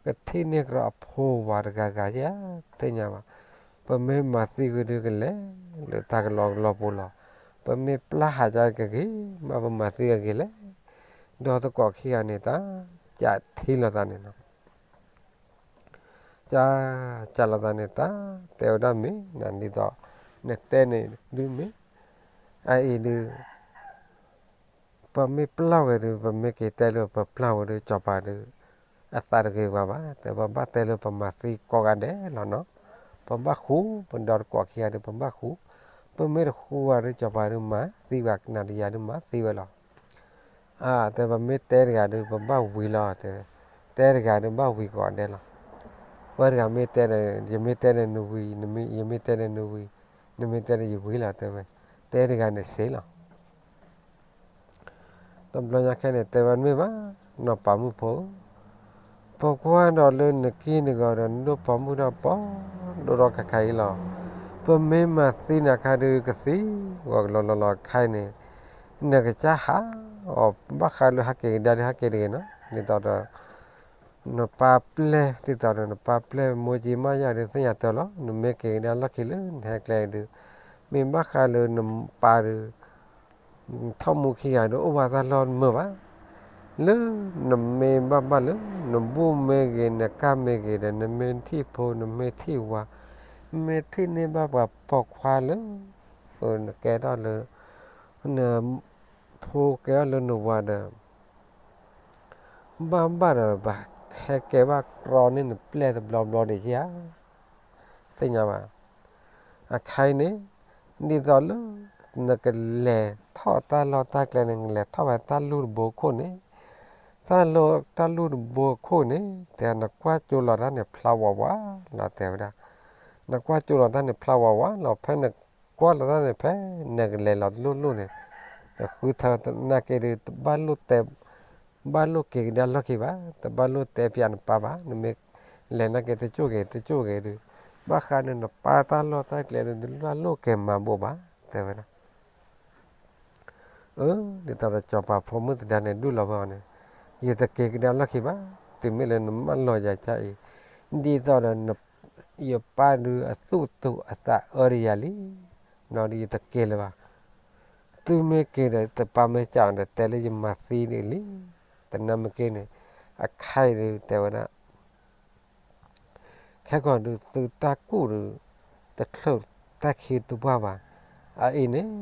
ကထံၣ်န့ၢ်ကဒီးအဖိဝၤတဂၤဂၤယါ သ့ၣ်ညါဘၣ်. ပမ့ၢ်မၤသံဝံၤဒုးကလဲၤလၢတၢ်ကလီကလီပူၤလီၤ. ပမ့ၢ်ပျၢ်ဟးယါကဂ့ၤ မ့ၢ်ပမၤသံကဂ့ၤလဲၣ်. ဒီးသကိးခံဂၤန့ၣ် တၢ်ကးထံလီၤသးန့ၣ်လီၤ. ကး ကးလိာ်သးန့ၣ် တၢ်တဲဝဲဒၣ်မ့ၢ်နၤဒ်သိး နတဲန့ၣ်ဒုးမ့ၢ် အအံၤဒုး ပမ့ၢ်ပျၢ်ဝဲဒုး ပမ့ၢ်က့ၤတဲလၢပပျၢ်ဝဲဒုး စီၤပၤဒုး အသးတဂ့ၤပှၤဘၣ်. တဲပဘၣ်တဲလၢပမၤသံကိးဂၤဒဲးလီၤနီၤ. ပဘၣ်ဃူ ပဒီသကိးခံဂၤဒုး ပဘၣ်ဃူ, ပမ့ၢ်တဃူဘၣ်ဒုး စီၤပၤဒုးမၤသံဘၣ် ကနၣ်တယၤဒုးမၤသံဝဲလီၤ. အတဲပမ့ၢ်တဲတဂၤဒုး ပဘၣ်ဝံၤလီၤ တဲဝဲ, တဲတဂၤဒုး ဘၣ်ဝံၤကိးဂၤဒဲးလီၤ. ပှၤတဂၤမ့ၢ်တဲဒီး ယမ့ၢ်တဲဒီးနဝံၤ, ယမ့ၢ်တဲဒီးနဝံၤ, နမ့ၢ်တဲဒီးယဝံၤလီၤ တဲဝဲ, တဲတဂၤန့ၣ်စ့လီၤ. တဘျီညါခဲန့ၣ် တဲဝဲမ့ၢ်ဘၣ်, နီၢ်ပၤမုၣ်ဖိ, ပကွၢ်ဒီးလၢနကံၢ်နဂီၤဒီး နဒိၣ်ပိာ်မုၣ်ထီၣ်ပီၢ်ဒိၣ်ထီၣ်ခါခါအံၤလီၤ. ပမ့ၢ်မၤသံနၤခါဒုးကသံ, ဂီၤကလီလီလီခါအံၤန့ၣ်, နကစၢ်ဟးအီၤ ဘၣ်ဃးလၢဟဲက့ၤကဒါဒုးဟဲက့ၤတဂ့ၤနီၤ, ဒ်သိးဒီး နပၢ်ပျဲၢ် ဒ်သိးဒီးနပၢ်ပျဲၢ်မိၢ်ကၠံမးယၤဒုး သ့ၣ်ညါတၢ်လီၤ. နမ့ၢ်က့ၤကဒါလီၢ်ခံလၢနဟဲကျဲဒုး မ့ၢ်ဘၣ်ဃးလၢနပၢ်ဒုး ထီၣ်မူခံဂၤဒုး အိၣ်ဘၣ်တၢ်လီၢ်တမုာ်ဘၣ်. လၢနမ့ၢ်ဘၣ်ဘၣ်လၢ နဘူၣ်မ့ၢ်ဂ့ၤ နကၢ်မ့ၢ်ဂ့ၤဒီး နမ့ၢ်ထံၣ်ဖိ နမ့ၢ်ထံၣ်ဝၤ မ့ၢ်ထံၣ်န့ၢ်ဘၣ်ပှၤပိာ်ခွါလၢ နကဲထီၣ်လၢ နဖိကဲထီၣ်လၢနဝၤဒီး ဘၣ်ဘၣ်ဒီး ပဟဲကဲဘၣ်ကြီန့ၢ်နပျဲၢ်တဘျီဘျီဒံးဧါ. သ့ၣ်ညါဘၣ်. အခါအံၤန့ၣ် ဒ်သိးလၢ နကလဲၤထီၣ်တၢ်လီၢ်တၢ်ကျဲန့ၣ် နကလဲၤထီၣ်ဝဲတၢ်လုၢ်တဘိခိၣ်န့ၣ်, တၢ်လီၢ်တၢ်လုၢ်တဘိခိၣ်န့ၣ် တဲနကွၢ်ကၠိလီၤတၢ်န့ၣ်ဖျါဝးဝးလီၤ တဲဝဲဒၣ်. နကွၢ်ကၠိလီၤတၢ်န့ၣ်ဖျါဝးဝးလီၤ ဖဲနကွၢ်လီၤတၢ်န့ၣ် ဖဲနကလဲၤလီၤတလိၣ်လိၣ်န့ၣ် နဃုထၢသနာ်က့ဒီး တဘၣ်လိၣ်တဲ ဘၣ်လိၣ်က့ၤကဒါလီၢ်ခံဘၣ်, တဘၣ်လိၣ်တဲပၠးနပၢ်ဘၣ်, နမ့ၢ်လဲၤနာ်က့တကၠိၣ်ဂ့ၤ တကၠိၣ်ဂ့ၤဒီး ဘၣ်ဃးဒီးနပၢ်တၢ်လီၢ်တၢ်ကျဲဒီး တဘၣ်လိၣ်က့ၤမၤဘိးဘၣ် တဲဝဲဒၣ်. အၢ ဒ်သိးဒီးစီၤပၤဖိမုၣ်သဒါန့ၣ် ဒူၣ်လီၤဝဲအီၤန့ၣ်, ယတက့ၤကဒါလီၢ်ခံဘၣ်, တုၤမ့ၢ်လၢနမၢလီၤယၤကါအံၤ, ဒ်သိးဒီး ယပၢ်ဒုးအသူၣ်အသးအၢတယၤလံ, နီၢ်ဒီးယတက့ၤလၢၤဘၣ်. သုမ့ၢ်က့ၤဒီး တပၢ်မ့ၢ်ကးဒီး တဲလၢယမၤသံဒ်အံၤလံ. တနၢ်မ့ၢ်က့ၤန့ၣ် အခါအံၤဒုးတဲဝဲဒၣ် ခဲကီၢ်ဒုး သုတၢ်ကူၣ်ဒုး တချုးတၢ်ခံတပှၢ်ဘၣ်. အအံၤန့ၣ်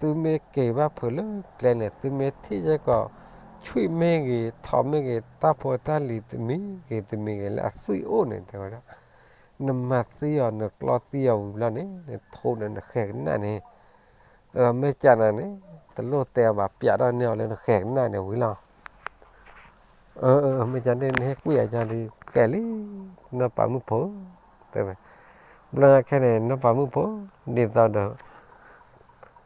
သုမ့ၢ်က့ၤဘၣ်ဖုးလၢကျဲန့ၣ် သုမ့ၢ်ထံၣ်ယဲၢ်ကီး ဆွံၣ်မ့ၢ်ဂ့ၤ ထိးမ့ၢ်ဂ့ၤ တၢ်ဖိတၢ်လံၤတမံၤဂ့ၤတမံၤဂ့ၤလၢအသွံၣ်အိၣ်န့ၣ် တဲဝဲဒၣ်, နမၤသံအီၤ နကျီသံအီၤဝံၤဘျီန့ၣ် နထိးဒီးနဃဲၤကနၣ်န့ၣ် မ့ၢ်ကနၤန့ၣ် တလိၣ်တဲအီၤဘၣ် ပၠးထီၣ်န့ၢ်အီၤလၢနဃဲၤကနၣ်န့ၣ်ဝံၤလီၤ. မ့ၢ်ကန့ၣ် နဟ့ၣ်ကွံာ်အကါဒုးကဲလံ, နီၢ်ပၤမုၣ်ဖိ, တဲဝဲ. ဘျီညါခဲန့ၣ် နီၢ်ပၤမုၣ်ဖိ ဒ်သိးဒီး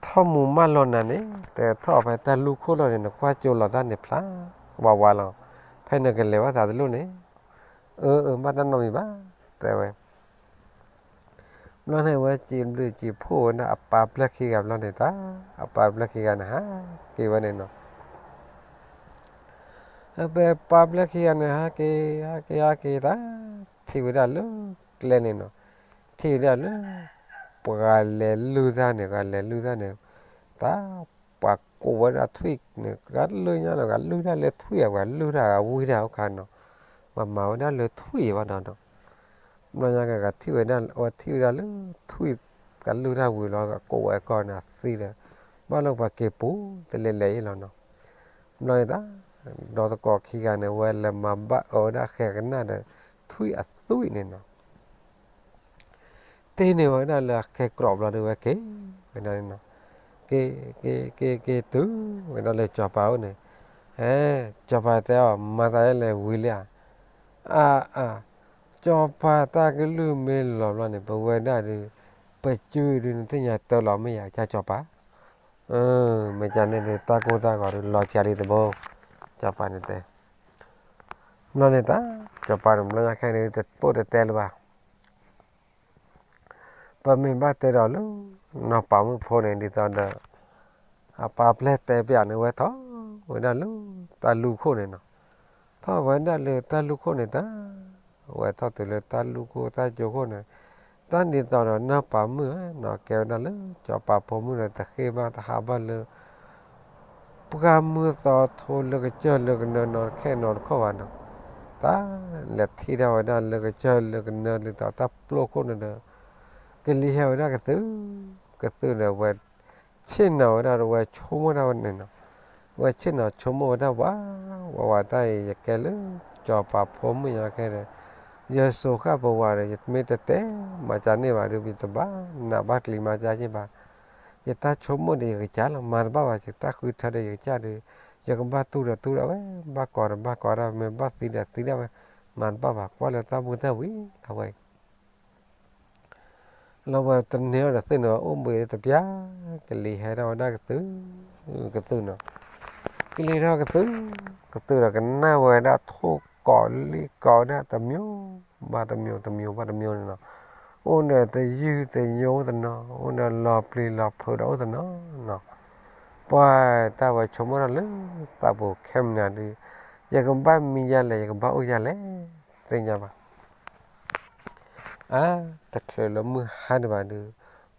ထီၣ်မူမၢလီၤနၤန့ၣ် တဲထီၣ်ဖဲတၢ်လူၢ်ခိၣ်လီၤန့ၣ် နကွၢ်ကၠိလီၤတၢ်န့ၣ်ဖျါဝးဝးလီၤ. ဖဲနကလဲၤဘၣ်သးတလိၣ်န့ၣ် အၢ အၢ ဘၣ်တၢ်နီတမံၤဘၣ် တဲဝဲ. ဘျီန့ၣ် ဝဲစံးဘျုးစံးဖှိၣ်ဝဲဒၣ်အပၢ်ပျဲၢ်ခံဂၤဘျီန့ၣ်တၢ်, အပၢ်ပျဲၢ်ခံဂၤန့ၣ် ဟးက့ၤဝဲန့ၣ်နီၤ. ဖဲပၢ်ပျဲၢ်ခံဂၤန့ၣ် ဟးက့ၤ ဟးက့ၤ ဟးက့ၤတၢ်, ထံၣ်ဝဲဒၣ်လၢကျဲန့ၣ်နီၤ, ထံၣ်ဝဲဒၣ်လၢ ပှၤလဲၤလုၢ်တၢ်န့ၣ် ပှၤလဲၤလုၢ်တၢ်န့ၣ် တၢ် ပှၤကိးဝဲဒၣ်ထွံၣ်န့ၣ် ကလုၢ်ညါဒီး ကလုၢ်တၢ်လၢထွံၣ် အဝဲလုၢ်တၢ် အဝံတၢ်အိၣ်ခါနီၤ, ပှၤမၤဝဲဒၣ်လၢထွံၣ်ဘၣ်ဒီးနီၤ. ဘျီညါကထံၣ်ဝဲဒၣ် အဝဲထံၣ်ဝဲဒၣ်လၢထွံၣ် ကလုၢ်တၢ်ဝံၤလီၤ ကကိးဝဲကီၢ်န့ၣ် အသံဒီး ဘၣ်လၢပှၤက့ၤပူၤတလဲၤလဲၤအံၤလီၤနီၤ. ဘျီန့ၣ်တၢ် ဒီသကိးခံဂၤန့ၣ် ဝဲလဲၤမၤဘၣ်အၢဝဲဒၣ်ဃဲၤကနၣ်ဒီး ထွံၣ်အသွံၣ်န့ၣ်နီၤ. တ့ၢ်န့ၢ်ဝဲဒၣ်လၢအဃဲၤကြီဘျီဒီး ဝဲက့ၤဝဲဒၣ်န့ၣ်နီၤ. က့ၤ က့ၤ က့ၤ က့ၤ တုၤဝဲဒၣ်လၢစီၤပၤအိၣ်န့ၣ်, ဟဲ စီၤပၤတဲအီၤ မၤသးဒ်လဲၣ်ဝံၤလံဧါ. အါ အါ စီၤပၤတၢ်ကလုၢ်မ့ၢ်လီၤဘျီန့ၣ် ပဝဲဒၣ်ဒီး ပစုဒုး နသ့ၣ်ညါတၢ်လီၤမ့ၢ်ယၤ ကၢ်စီၤပၤ. မ့ၢ်ကန့ၣ်ဒုး တၢ်ကိၢ်တၢ်ဂီၤဒုး လီၤစှၤလံတဘိ, စီၤပၤန့ၣ်တဲ. ဘျီန့ၣ်တၢ် စီၤပၤန့ၣ် ဘျီညါခဲန့ၣ် တပိၢ်တတဲလၢၤဘၣ်. ပမ့ၢ်ဘၣ်တဲဒီးလၢ နီၢ်ပၤမုၣ်ဖိန့ၣ် ဒ်သိးဒီး အပၢ်ပျဲၢ်တဲပၠးန့ၣ် ဝဲထီၣ်ဝဲဒၣ်လၢတၢ်လူၢ်ခိၣ်န့ၣ်နီၤ. ထီၣ်ဝဲဒၣ်လၢတၢ်လူၢ်ခိၣ်န့ၣ်တၢ်, ဝဲထီၣ်တုၤလၢတၢ်လူၢ်ခိၣ်တၢ်ကၠိခိၣ်န့ၣ်, တၢ်ဒ်သိးဒီးနီၢ်ပၤမုၣ်ဧၢနီၤ ကဲဝဲဒၣ်လၢ စီၤပၤဖိမုၣ်န့ၣ် တဃ့ဘၣ်တဟးဘၣ်လၢ ပှၢ်မုၢ်သီထိလၢကစၢၢ်လၢကနၢနီတခဲနီတခီၣ်ဘၣ်နီၤ. တၢ်လဲၤထံၣ်ဒၣ်ဝဲဒၣ်လၢကစၢၢ်လၢကနၢဒ်သိးတၢ်ပျိခိၣ်န့ၣ်ဒီး ကလံၤဟဲဝဲဒၣ်ကသုၣ်, ကသုၣ်န့ၣ် ဝဲဆ့ၣ်နီၤဝဲဒၣ်ဒီး ဝဲဆိကမိၣ်ဒၣ်ဝဲန့ၣ်နီၤ. ဝဲဆ့ၣ်နီၤဆိကမိၣ်ဝဲဒၣ်ဝး, ဝးဝးတၢ်အံၤ ယကဲလၢ စီၤပၤဖိမုၣ်ညါခဲဒီး ယစိၤဃၣ်ပဝးဒီး ယမ့ၢ်တတဲမၤစၢ်န့ၢ်ဘၣ်ဒီး ယတဘၣ်နးဘၣ်ကျံၤမၤစၢ်က့ၤဘၣ်. ယတၢ်ဆိကမိၣ်ဒီးယကစၢ်လီၤ မၤတဘၣ်ဘၣ် ယတၢ်ဃုထၢဒီးယကစၢ်ဒီး ယကဘၣ်တူၢ်ဒီးတူၢ်ဒၣ်ဝဲ, ဘၣ်ကီဒီးဘၣ်ကီဒၣ်ဝဲ, မ့ၢ်ဘၣ်သံဒီးသံဒၣ်ဝဲ, မၤတဘၣ်ဘၣ် ကွၢ်လၢတၢ်မူတၢ်ဝံၤအဝဲအံၤ လီၤဝဲတန့ၢ်အီၤဒီးသုၣ်န့ၣ် အိၣ်ဘှံးတပျၢ်, ကလံၤဟဲဒၣ်ဝဲဒၣ်ကသုၣ်, ကသုၣ်နီၤ, ကလံၤထီၣ်ကသုၣ်, ကသုၣ်ဒီးကနၣ်ဝဲဒၣ်ထိၣ်ကိးလံၣ်ကိးဒၣ်တမျိုးဘၣ်တမျိုး တမျိုးဘၣ်တမျိုးန့ၣ်နီၤ, အိၣ်ဒီးတယုၢ်တညိအိၣ်တနီၤ, အိၣ်ဒီးလီၤပျံၤလီၤဖုးဒီးအိၣ်တနီၤနီၤ, ပှၢ်တၢ်ဝဲဆိကမိၣ်ထီၣ်လၢသးပူၤခဲမုၢ်နၤဒုး ယကဘၣ်မံယၤလဲၣ် ယကဘၣ်အိၣ်ယၤလဲၣ်, သ့ၣ်ညါဘၣ်. အါ, တချုးလၢမုၢ်ဟါဒံးဘၣ်ဒုး,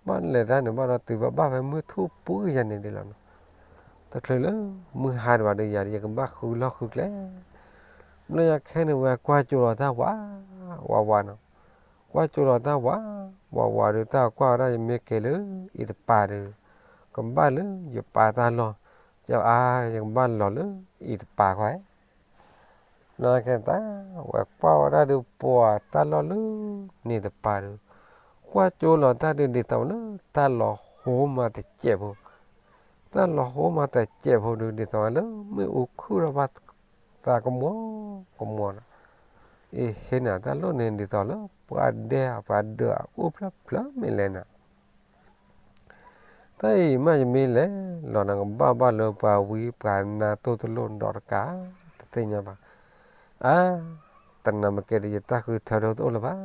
ဘၣ်လဲၤတၢ်န့ၣ်ဘၣ်ဒီး တုၤဘၣ်ဘၣ်ဖဲမုၢ်ထူၣ်ပှဲၤယၤန့ၣ်ဒ်လီၤနီၤ. တချုးလၢမုၢ်ဟါဒံးဘၣ်ဒုး ယၤဒီး ယကဘၣ်ဃုလီၢ်ဃုကျဲ, ဘျီယၤခဲန့ၣ် ဝဲကွၢ်ကၠိလီၤတၢ်ဝးဝးဝးနီၤ. ကွၢ်ကၠိလီၤတၢ်ဝးဝးဝးဒုး တၢ်ကွၢ်ဝဲဒၣ် ယမ့ၢ်က့ၤလၢအံၤတပၤဒီး ကဘၣ်လၢယပာ်တၢ်လီၢ်, ယအါ ယကဘၣ်လီၤလၢအံၤတပၤခွါဧၢ လီၤခဲတၢ် ဝဲကွၢ်ဝဲဒၣ်ဒုး ပှၤတၢ်လီၢ်လၢန့ၣ်တပၤဒီး, ကွၢ်ကၠိလီၤတၢ်ဒုး ဒ်သိးလၢတၢ်လီၤဟိမၤတစဲးဖိ, တၢ်လီၤဟိမၤတစဲးဖိဒုး ဒ်သိးလၢမ့ၣ်အူခုၣ်ထီၣ်ဘၣ်သးကမီၤကမီၤနီၤ. အ့ဟ့န့ၣ် တၢ်လီၢ်န့ၣ် ဒ်သိးလၢပှၤဒဲပှၤဒၢးအအိၣ်ဖျၢၣ်ဖျၢၣ်မ့ၢ်လဲၣ်နီၤ. တၢ်အံၤမးယမ့ၢ်လဲၤလီၤန့ၣ် ကဘၣ်ဘၣ်လၢပှၤဝံပှၤနါတိၢ်တလိၣ်ဒီးတကး တသ့ၣ်ညါဘၣ်. အါ, တနၤမ့ၢ်က့ၤဒီး ယတၢ်ဃုထၢဒီးတအိၣ်လၢၤဘၣ်.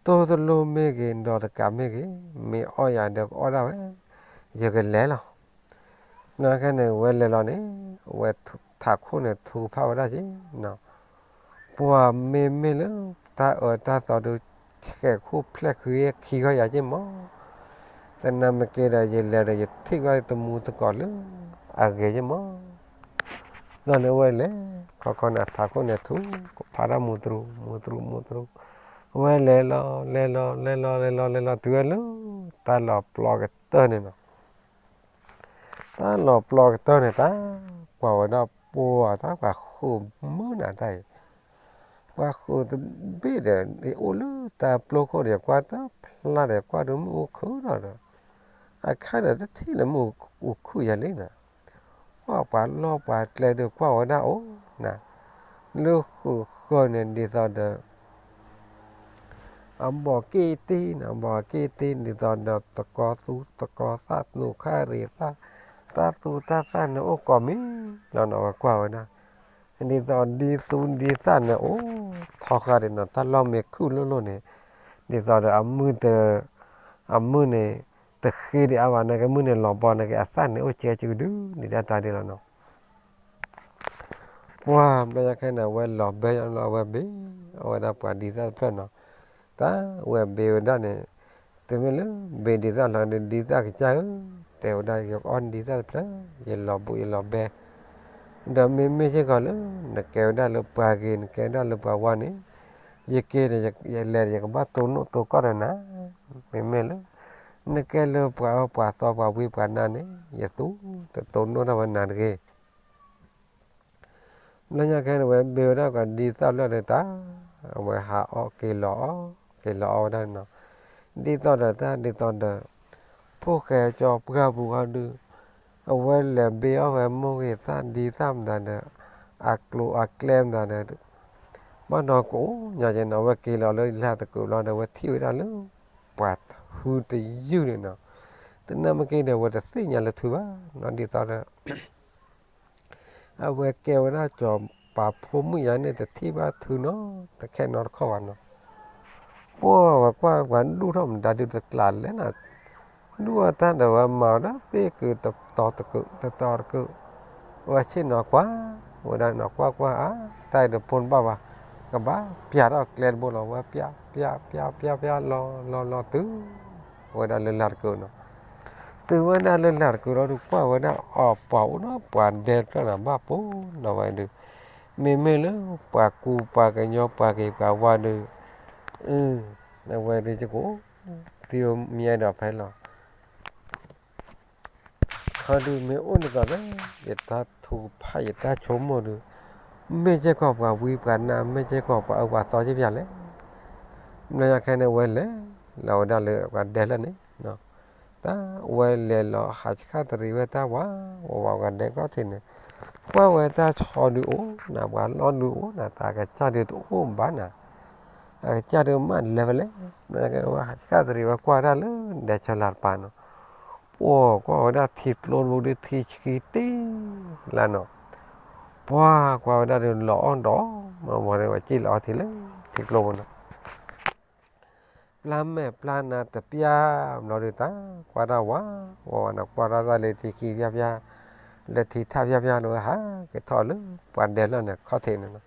တိၢ်တလိၣ်မ့ၢ်ဂ့ၤ ဒီးတကးမ့ၢ်ဂ့ၤ, မ့ၢ်အီၣ်ယၤဒီးကအီၣ်ဒၣ်ဝဲ, ယကလဲၤလီၤ. နခဲန့ၣ် ဝဲလဲၤလီၤန့ၣ်, ဝဲထးခိၣ်န့ၣ် ထူကဖၣ်ဝဲဒၣ်က့ၤနီၤ. ပှၤမ့မ့ၢ်လၢတၢ်အၢတၢ်သီဒုး ဆဲးခိၣ်ဖျဲၣ်ဃံခံဂီၢ်ယၤက့ၤမး. တနၤမ့ၢ်က့ၤဒီး ယလဲၤဒီး ယထံၣ်ဘၣ်တမူသကိးလၢအဂ့ၤက့ၤမး. ဘျီန့ၣ်ဝဲလဲၤ, ခီခီန့ၣ် အထးခိၣ်န့ၣ်ထူကဖၣ်တၢ်မူတရူး မူတရူး မူတရူး, ဝဲလဲၤလီၤ လဲၤလီၤ လဲၤလီၤ လဲၤလီၤ လဲၤလီၤ တုၤဝဲလၢတၢ်လီၤပျီကတၢၢ်န့ၣ်နီၤ. တၢ်လီၤပျီကတၢၢ်န့ၣ် တၢ်ကွၢ်ဝဲဒၣ်ပှၤ တၢ်ပှၤဃုာ်မုၢ်နၤတၢ်အံၤ, ပှၤဃုာ်တဘ့ၣ်ဒီး အိၣ်လၢတၢ်ပျီခိၣ်ဒီး ကွၢ်တဖျါဒီး ကွၢ်ဒုးမ့ၣ်အူခုၣ်ထီၣ်ဒီး, အခါဒီးတထံၣ်လၢမ့ၣ်အူခုၣ်ယၤလံနီၤ. ပှၤပှၤလီၢ်ပှၤကျဲဒုးကွၢ်ဝဲဒၣ်အိၣ်နၤ, လၢဃုာ်ဃၢၤန့ၣ် ဒ်သိးဒီး အဘီၣ်က့ၣ်တံၢ်နီၤ, အဘီၣ်က့ၣ်တံၢ် ဒ်သိးဒီး သကိးသူသကိးသၣ် နူးခါရံၤသၣ်, တၢ်သူတၢ်သၣ်န့ၣ်အိၣ်ကိးမံၤလီၤနီၤ. ဝဲကွၢ်ဝဲဒၣ် ဒ်သိးဒ်သူဒ်သၣ်န့ၣ်အိၣ်ထီဃာ်ဒံးနီၤ. တၢ်လီၢ်မ့ၢ်ခုၣ်လိၣ်လိၣ်န့ၣ် ဒ်သိးဒီးအမုၢ်တ, အမုၢ်န့ၣ် တဃ့ဒံးအါဘၣ် နကမုၢ်န့ၣ်လီၤဘီ နက့ၤအသၣ်န့ၣ်အိၣ်ကဲစုကဒု ဒ်ဒၣ်တၢ်ဒ်လီၤနီၤ. ပှၤဘျီညါခဲန့ၣ် အဝဲလီၤဘဲလီၤ အဝဲဘ့ၣ်အီၣ်ဝဲဒၣ်ပှၤဒံသၣ်တဖျၢၣ်နီၤ. တၢ်ဝဲဘ့ၣ်ဝဲဒၣ်န့ၣ်, တုၤမ့ၢ်လၢဘ့ၣ်ဒံသၣ်လီၤဒီး ဒံသၣ်ကစၢ်ဧၢ, တဲဝဲဒၣ် ယကအီၣ်ဒံသၣ်တဖျၢၣ် ယလီၤဘိးယလီၤဘဲ, ဒီးမ့မ့ၢ်စ့ၢ်ကီးလၢ နကဲဝဲဒၣ်လၢပှၤဂ့ၤ နကဲဝဲဒၣ်လၢပှၤဝါန့ၣ်, ယက့ၤဒီး ယလဲၤဒီးယကဘၣ်တိၢ်နီၣ်တိၢ်ကီၢ်ဒီးနၤ, မ့မ့ၢ်လၢ နကဲလၢပှၤအၢပှၤသီပှၤဝံပှၤနါန့ၣ် ယသူတတိၢ်နီၣ်တၢ်ဝဲနၤတဂ့ၤ. ဘျီညါခဲန့ၣ် အဝဲဘ့ၣ်ဝဲဒၣ်ကဒီးဒ်သိးလၢဒီးတၢ်, အဝဲဟးအီၣ်က့ၤလီၤအီၣ်, က့ၤလီၤအီၣ်ဝဲဒၣ်န့ၣ်နီၤ. ဒ်သိးဒီးတၢ်ဒ်သိးဒီး, ဖိၣ်ဃဲကၠီပှၢ်ပူၤဃီဒုး, အဝဲလဲၤဘ့ၣ်အီၣ်ဝဲမိၢ်ဂ့ၤသၣ်ဒံသၣ်မတၤဒီး, အကျိၤအကျဲမတၤဒီး, ဘၣ်ဒီးကအိၣ်ညါက့ၤနီၤ. အဝဲက့ၤလီၤလၢလၢ်တကုးဘျီဒီး အဝဲထံၣ်ဝဲဒၣ်လၢ ပှၤထုတယုၢ်န့ၣ်နီၤ. တနၤမ့ၢ်က့ၤဒီး အဝဲတသ့ၣ်ညါလၢထုဘၣ်နီၤ. ဒ်သိးဒီး အဝဲကဲဝဲဒၣ်ကၠီၤပၤဖိမုၣ်ယါန့ၣ် တထံၣ်ဘၣ်ထုနီတခဲနီတခီဘၣ်နီၤ. ပှၤဝဲကွၢ်ပှၤဒူၣ်ထီၣ်မတၤဒုးတကျးလဲၣ်နီၤ. ဒူၣ်အတၢ်ဒီးဝဲမၤဝဲဒၣ်သ့ၣ်ကုတတီၤတကုး တတီၤတကုး, ဝဲဆ့ၣ်နီၤကွၢ်ဝဲဒၣ်နီၤ ကွၢ်ကွၢ်အါ တၢ်အံၤဒီးဖိတဘၣ်ဘၣ်, ကဘၣ်ပျးထီၣ်ကျဲတဘိလီၤ. ဝဲပျးပျးပျးပျးလီၤလီၤလီၤတုၤ ဝဲဒၣ်လၢလၢ်တကုးနီၤ. တုၤဝဲဒၣ်လၢလၢ်တကုးလီၤဒုး ကွၢ်ဝဲဒၣ်အီၤပှၤအိၣ်နီၤ ပှၤဒဲဖျၢၣ်နီၤ ဘၣ်ပိနီၤဝဲဒုး, မ့မ့ၢ်လၢပှၤကူပှၤကညီပှၤဂ့ၤပှၤဝါဒုး, အဝဲဒုးယကိး သံမံဒီးဖဲလီၤ. ခီဒုးမ့ၢ်အိၣ်ဒ်သိးဒီး ယတၢ်ထုကဖၣ်ယတၢ်ဆိကမိၣ်ဒုး, မ့ၢ်စ့ၢ်ကီးပှၤဝံပှၤနါ မ့ၢ်စ့ၢ်ကီးပှၤအၢပှၤသီစ့ၢ်ကီးလဲၣ်. ဘျီညါခဲန့ၣ် အဝဲလဲၤလီၤဝဲဒၣ်လၢပှၤဒဲဖျၢၣ်န့ၣ်, တၢ်ဝဲလဲၤလီၤဟးဆှၣ်တရံးဝဲတၢ်ဝးဝးဝး ပှၤဒဲကီၢ်ထံးန့ၣ်, ကွၢ်ဝဲတၢ်ဆီဒုးအိၣ်နၤ ပှၤလီၢ်ဒုးအိၣ်နၤ တၢ်အကစၢ်ဒုးတအိၣ်ဘၣ်နၤ, အကစၢ်ဒုးမးလဲၤဖဲလဲၣ်. ဘျီညါခဲဝဲဟးဆှၣ်တရံးဝဲကွၢ်တၢ်လၢဒဲဆၢလၤတပၤနီၤ, ပှၤကွၢ်ဝဲဒၣ်ထံကျိတဘိဒုးထံဆှံတ့ၢ်လၢနီၤ, ပှၤကွၢ်ဝဲဒၣ်ဒုးလီၤအီၣ်ဒီး မ့ၢ်ဝဲဝဲစံၣ်လီၤအီၣ်ထံလၢထံကျိပူၤနီၤ. ပျၢ်မဲာ်ပျၢ်နါတပျၢ်ဘျီဒုး တၢ်ကွၢ်တၢ်ဝးဝးဝးနီၤ ကွၢ်တၢ်သၣ်လၢထံခံပျၢ်ပျၢ်, လၢထံထၣ်ဖၠၣ်ဖၠၣ်ဒီးဝဲဟးက့ၤထီၣ်လၢပှၤဒဲလီၢ်န့ၣ်ခီၣ်ထံးန့ၣ်နီၤ,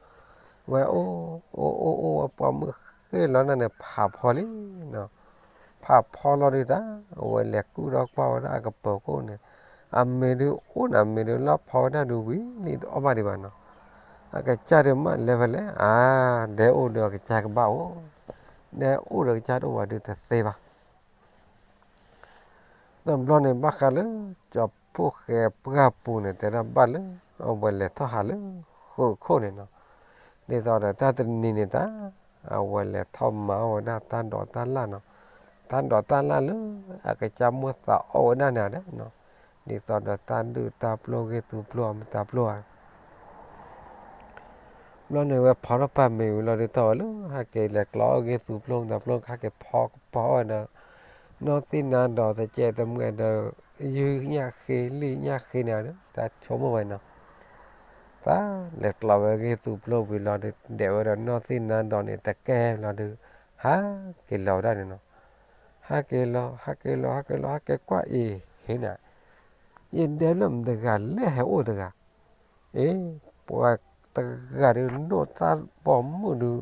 ဝဲအိၣ် အိၣ်အိၣ်အိၣ်ဝဲပိာ်မုၣ်ဃ့လီၤန့ၣ် ဖးဖီလံနီၤ, ဖးဖီလီၤဒုးတၢ် အဝဲလဲၤကူၣ်ထီၣ်ကွၢ်ဝဲဒၣ်အကပၤကိၣ်န့ၣ်, အမ့ၢ်ဒုးအိၣ်န့ၣ် အမ့ၢ်ဒုးလီၢ်ဖီဝဲဒၣ်ဒုးဝံၤလံတအီၣ်ဘၣ်ဒံးဘၣ်နီၤ, အကစၢ်ဒုးမးလဲၤဖဲလဲၣ် အါ, ဒဲအိၣ်ဒီးအကစၢ်ကဘၣ်အိၣ်, ဒဲအိၣ်ဒီးအကစၢ်တအိၣ်ဘၣ်ဒုးတသ့ဘၣ် တဘျီန့ၣ် ဘၣ်ဃးလၢကၠီၤဖိၣ်ဃဲပှၢ်ပူၤန့ၣ် တဲဒၣ်ဘၣ်လၢ အဝဲလဲၤထီၣ်ဟးလၢဃုးခိၣ်န့ၣ်နီၤ, ဒ်သိးဒီးတၢ်တနံၤန့ၣ်တၢ် အဝဲလဲၤထီၣ်မၤအီၣ်ဝဲဒၣ်တၢ်ဒိးတၢ်လၣ်နီၤ, တၢ်ဒိးတၢ်လၣ်လၢ အကစၢ်မိၣ်သးအီၣ်ဝဲဒၣ်န့ၣ်ဒီးနီၤ, ဒ်သိးဒီးတၢ်ဒုၣ်တၢ်ပျိၢ်ဂ့ၢ်သူပျိၢ်အမတၤပျိၢ်ဧါ ဘျီန့ၣ်ဝဲဖီထီၣ်ပာ်မ့ၤဝံၤလီၤဒုးထီၣ်ဝဲလၢ ဟဲက့ၤလဲၤကျီအီၣ်ဂ့ၢ်သူပျိၢ်မတၤပျိၢ် ဟဲက့ၤဖီကပီၤအီၣ်ဒီး နီၢ်သံၣ်နါဒီးတကဲးတမှဲဒီး ယုၢ်ညၣ်ဃ့လံာ်ညၣ်ဃ့န့ၣ်ဒီး တၢ်ဆိကမိၣ်ဝဲနီၤ, တၢ်လဲၤကျီဝဲဂ့ၢ်သူပျိၢ်ဝံၤလီၤဒုး ဒဲးဝဲဒီးနီၢ်သံၣ်နါဒီးန့ၣ် တကဲလီၤဒုး ဟးက့ၤလီၤဝဲဒၣ်န့ၣ်နီၤ, ဟးက့ၤလီၤ ဟးက့ၤလီၤ ဟးက့ၤလီၤ ဟးက့ၤကွၢ်အံၤ ဟ့န့ၣ် ယဒဲလၢမတဂၤလဲၣ်ဟဲအိၣ်တဂၤ အ့ ပှၤတဂၤဒုးဒိၣ်တၢ်ပိာ်မုၣ်ဒုး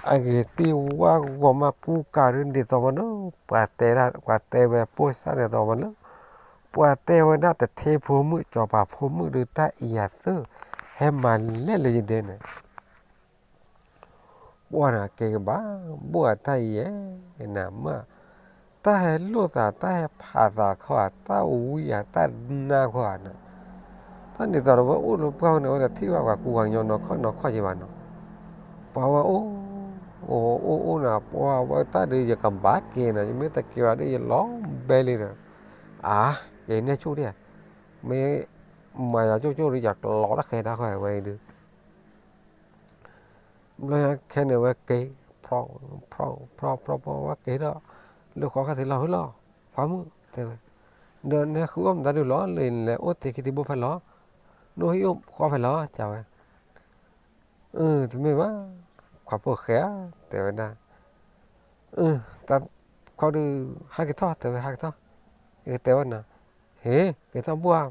အဂ့ၤသံဝါဂီၤမးကူကၤဒုးဒ်သိးမးလၢ ပှၤတဲဒၣ် ပှၤတဲဝဲပိၢ်စၢ်ဒ်သိးမးလၢ ပှၤတဲဝဲဒၣ်တထ့ဖိမုၣ် စီၤပၤဖိမုၣ်ဒုးတၢ်အံၤယၤသၢ ဟဲမၤလဲၣ်လၢယဒဲန့ၣ် ပှၢ်န့ၣ်က့ၤကဘၣ် ဘိၣ်အတၢ်အံၤယဲ နမ့ၢ် တၢ်ဟဲလိၣ်သး တၢ်ဟဲဖးသးခီဧါ တၢ်ဝံဧါ တၢ်နါခီဧါန့ၣ်, တၢ်ဒ်သိးဒီးဝဲအိၣ်လၢပှၢ်ဝဲန့ၣ် ဝဲတထံၣ်ဘၣ်ပှၤကူပှၤကညီနီၢ်ခီၣ်နီၢ်ခီၣ်ယဲဘၣ်နီၤ, ပှၤဝဲအိၣ် အိၣ်အိၣ်န့ၣ် ပှၢ်ဝဲတၢ်ဒုးယကဘၣ်က့ၤနီၤ ယမ့ၢ်တက့ၤဘၣ်ဒုးယလီၤဘဲလံဒီး, အါ ယနဲၣ်ဆူၣ်ဒၣ်, မ့ၢ်မၤယၤကၠိၣ်ကၠိၣ်ဒုး ယကလီၤတၢ်ဃဲၤတၢ်ဃီဝဲအံၤဒုး ဘျီညါခဲန့ၣ်ဝဲက့ၤ ဖျီ ဖျီ ဖျီ ဖျီ ဝဲက့ၤဒီး လၢဃီခါသ့ၣ်လီၤ ဟ့ၣ်လီၤ ခွါမုၣ် တဲဝဲ, ဒီးနဟဲဃုအီၣ်မတၤဒုးလီၤ လၢလဲၤအိၣ်တ့ၢ်ခံထံဘိဖဲလီၤ, နအိၣ်ဟံၣ်အိၣ်ဃီဖဲလီၤ ကဝဲ, အ တမ့ၢ်ဘၣ်, ခွါဖိၣ်ဃဲဧၢ တဲဝဲဒၣ် တၢ်ခီဒုး ဟးက့ၤထီၣ် တဲဝဲ ဟးက့ၤထီၣ်, ယကတဲဝဲနီၤ, ဟ့ၣ် က့ၤထီၣ်ဘိၣ်ဧါ,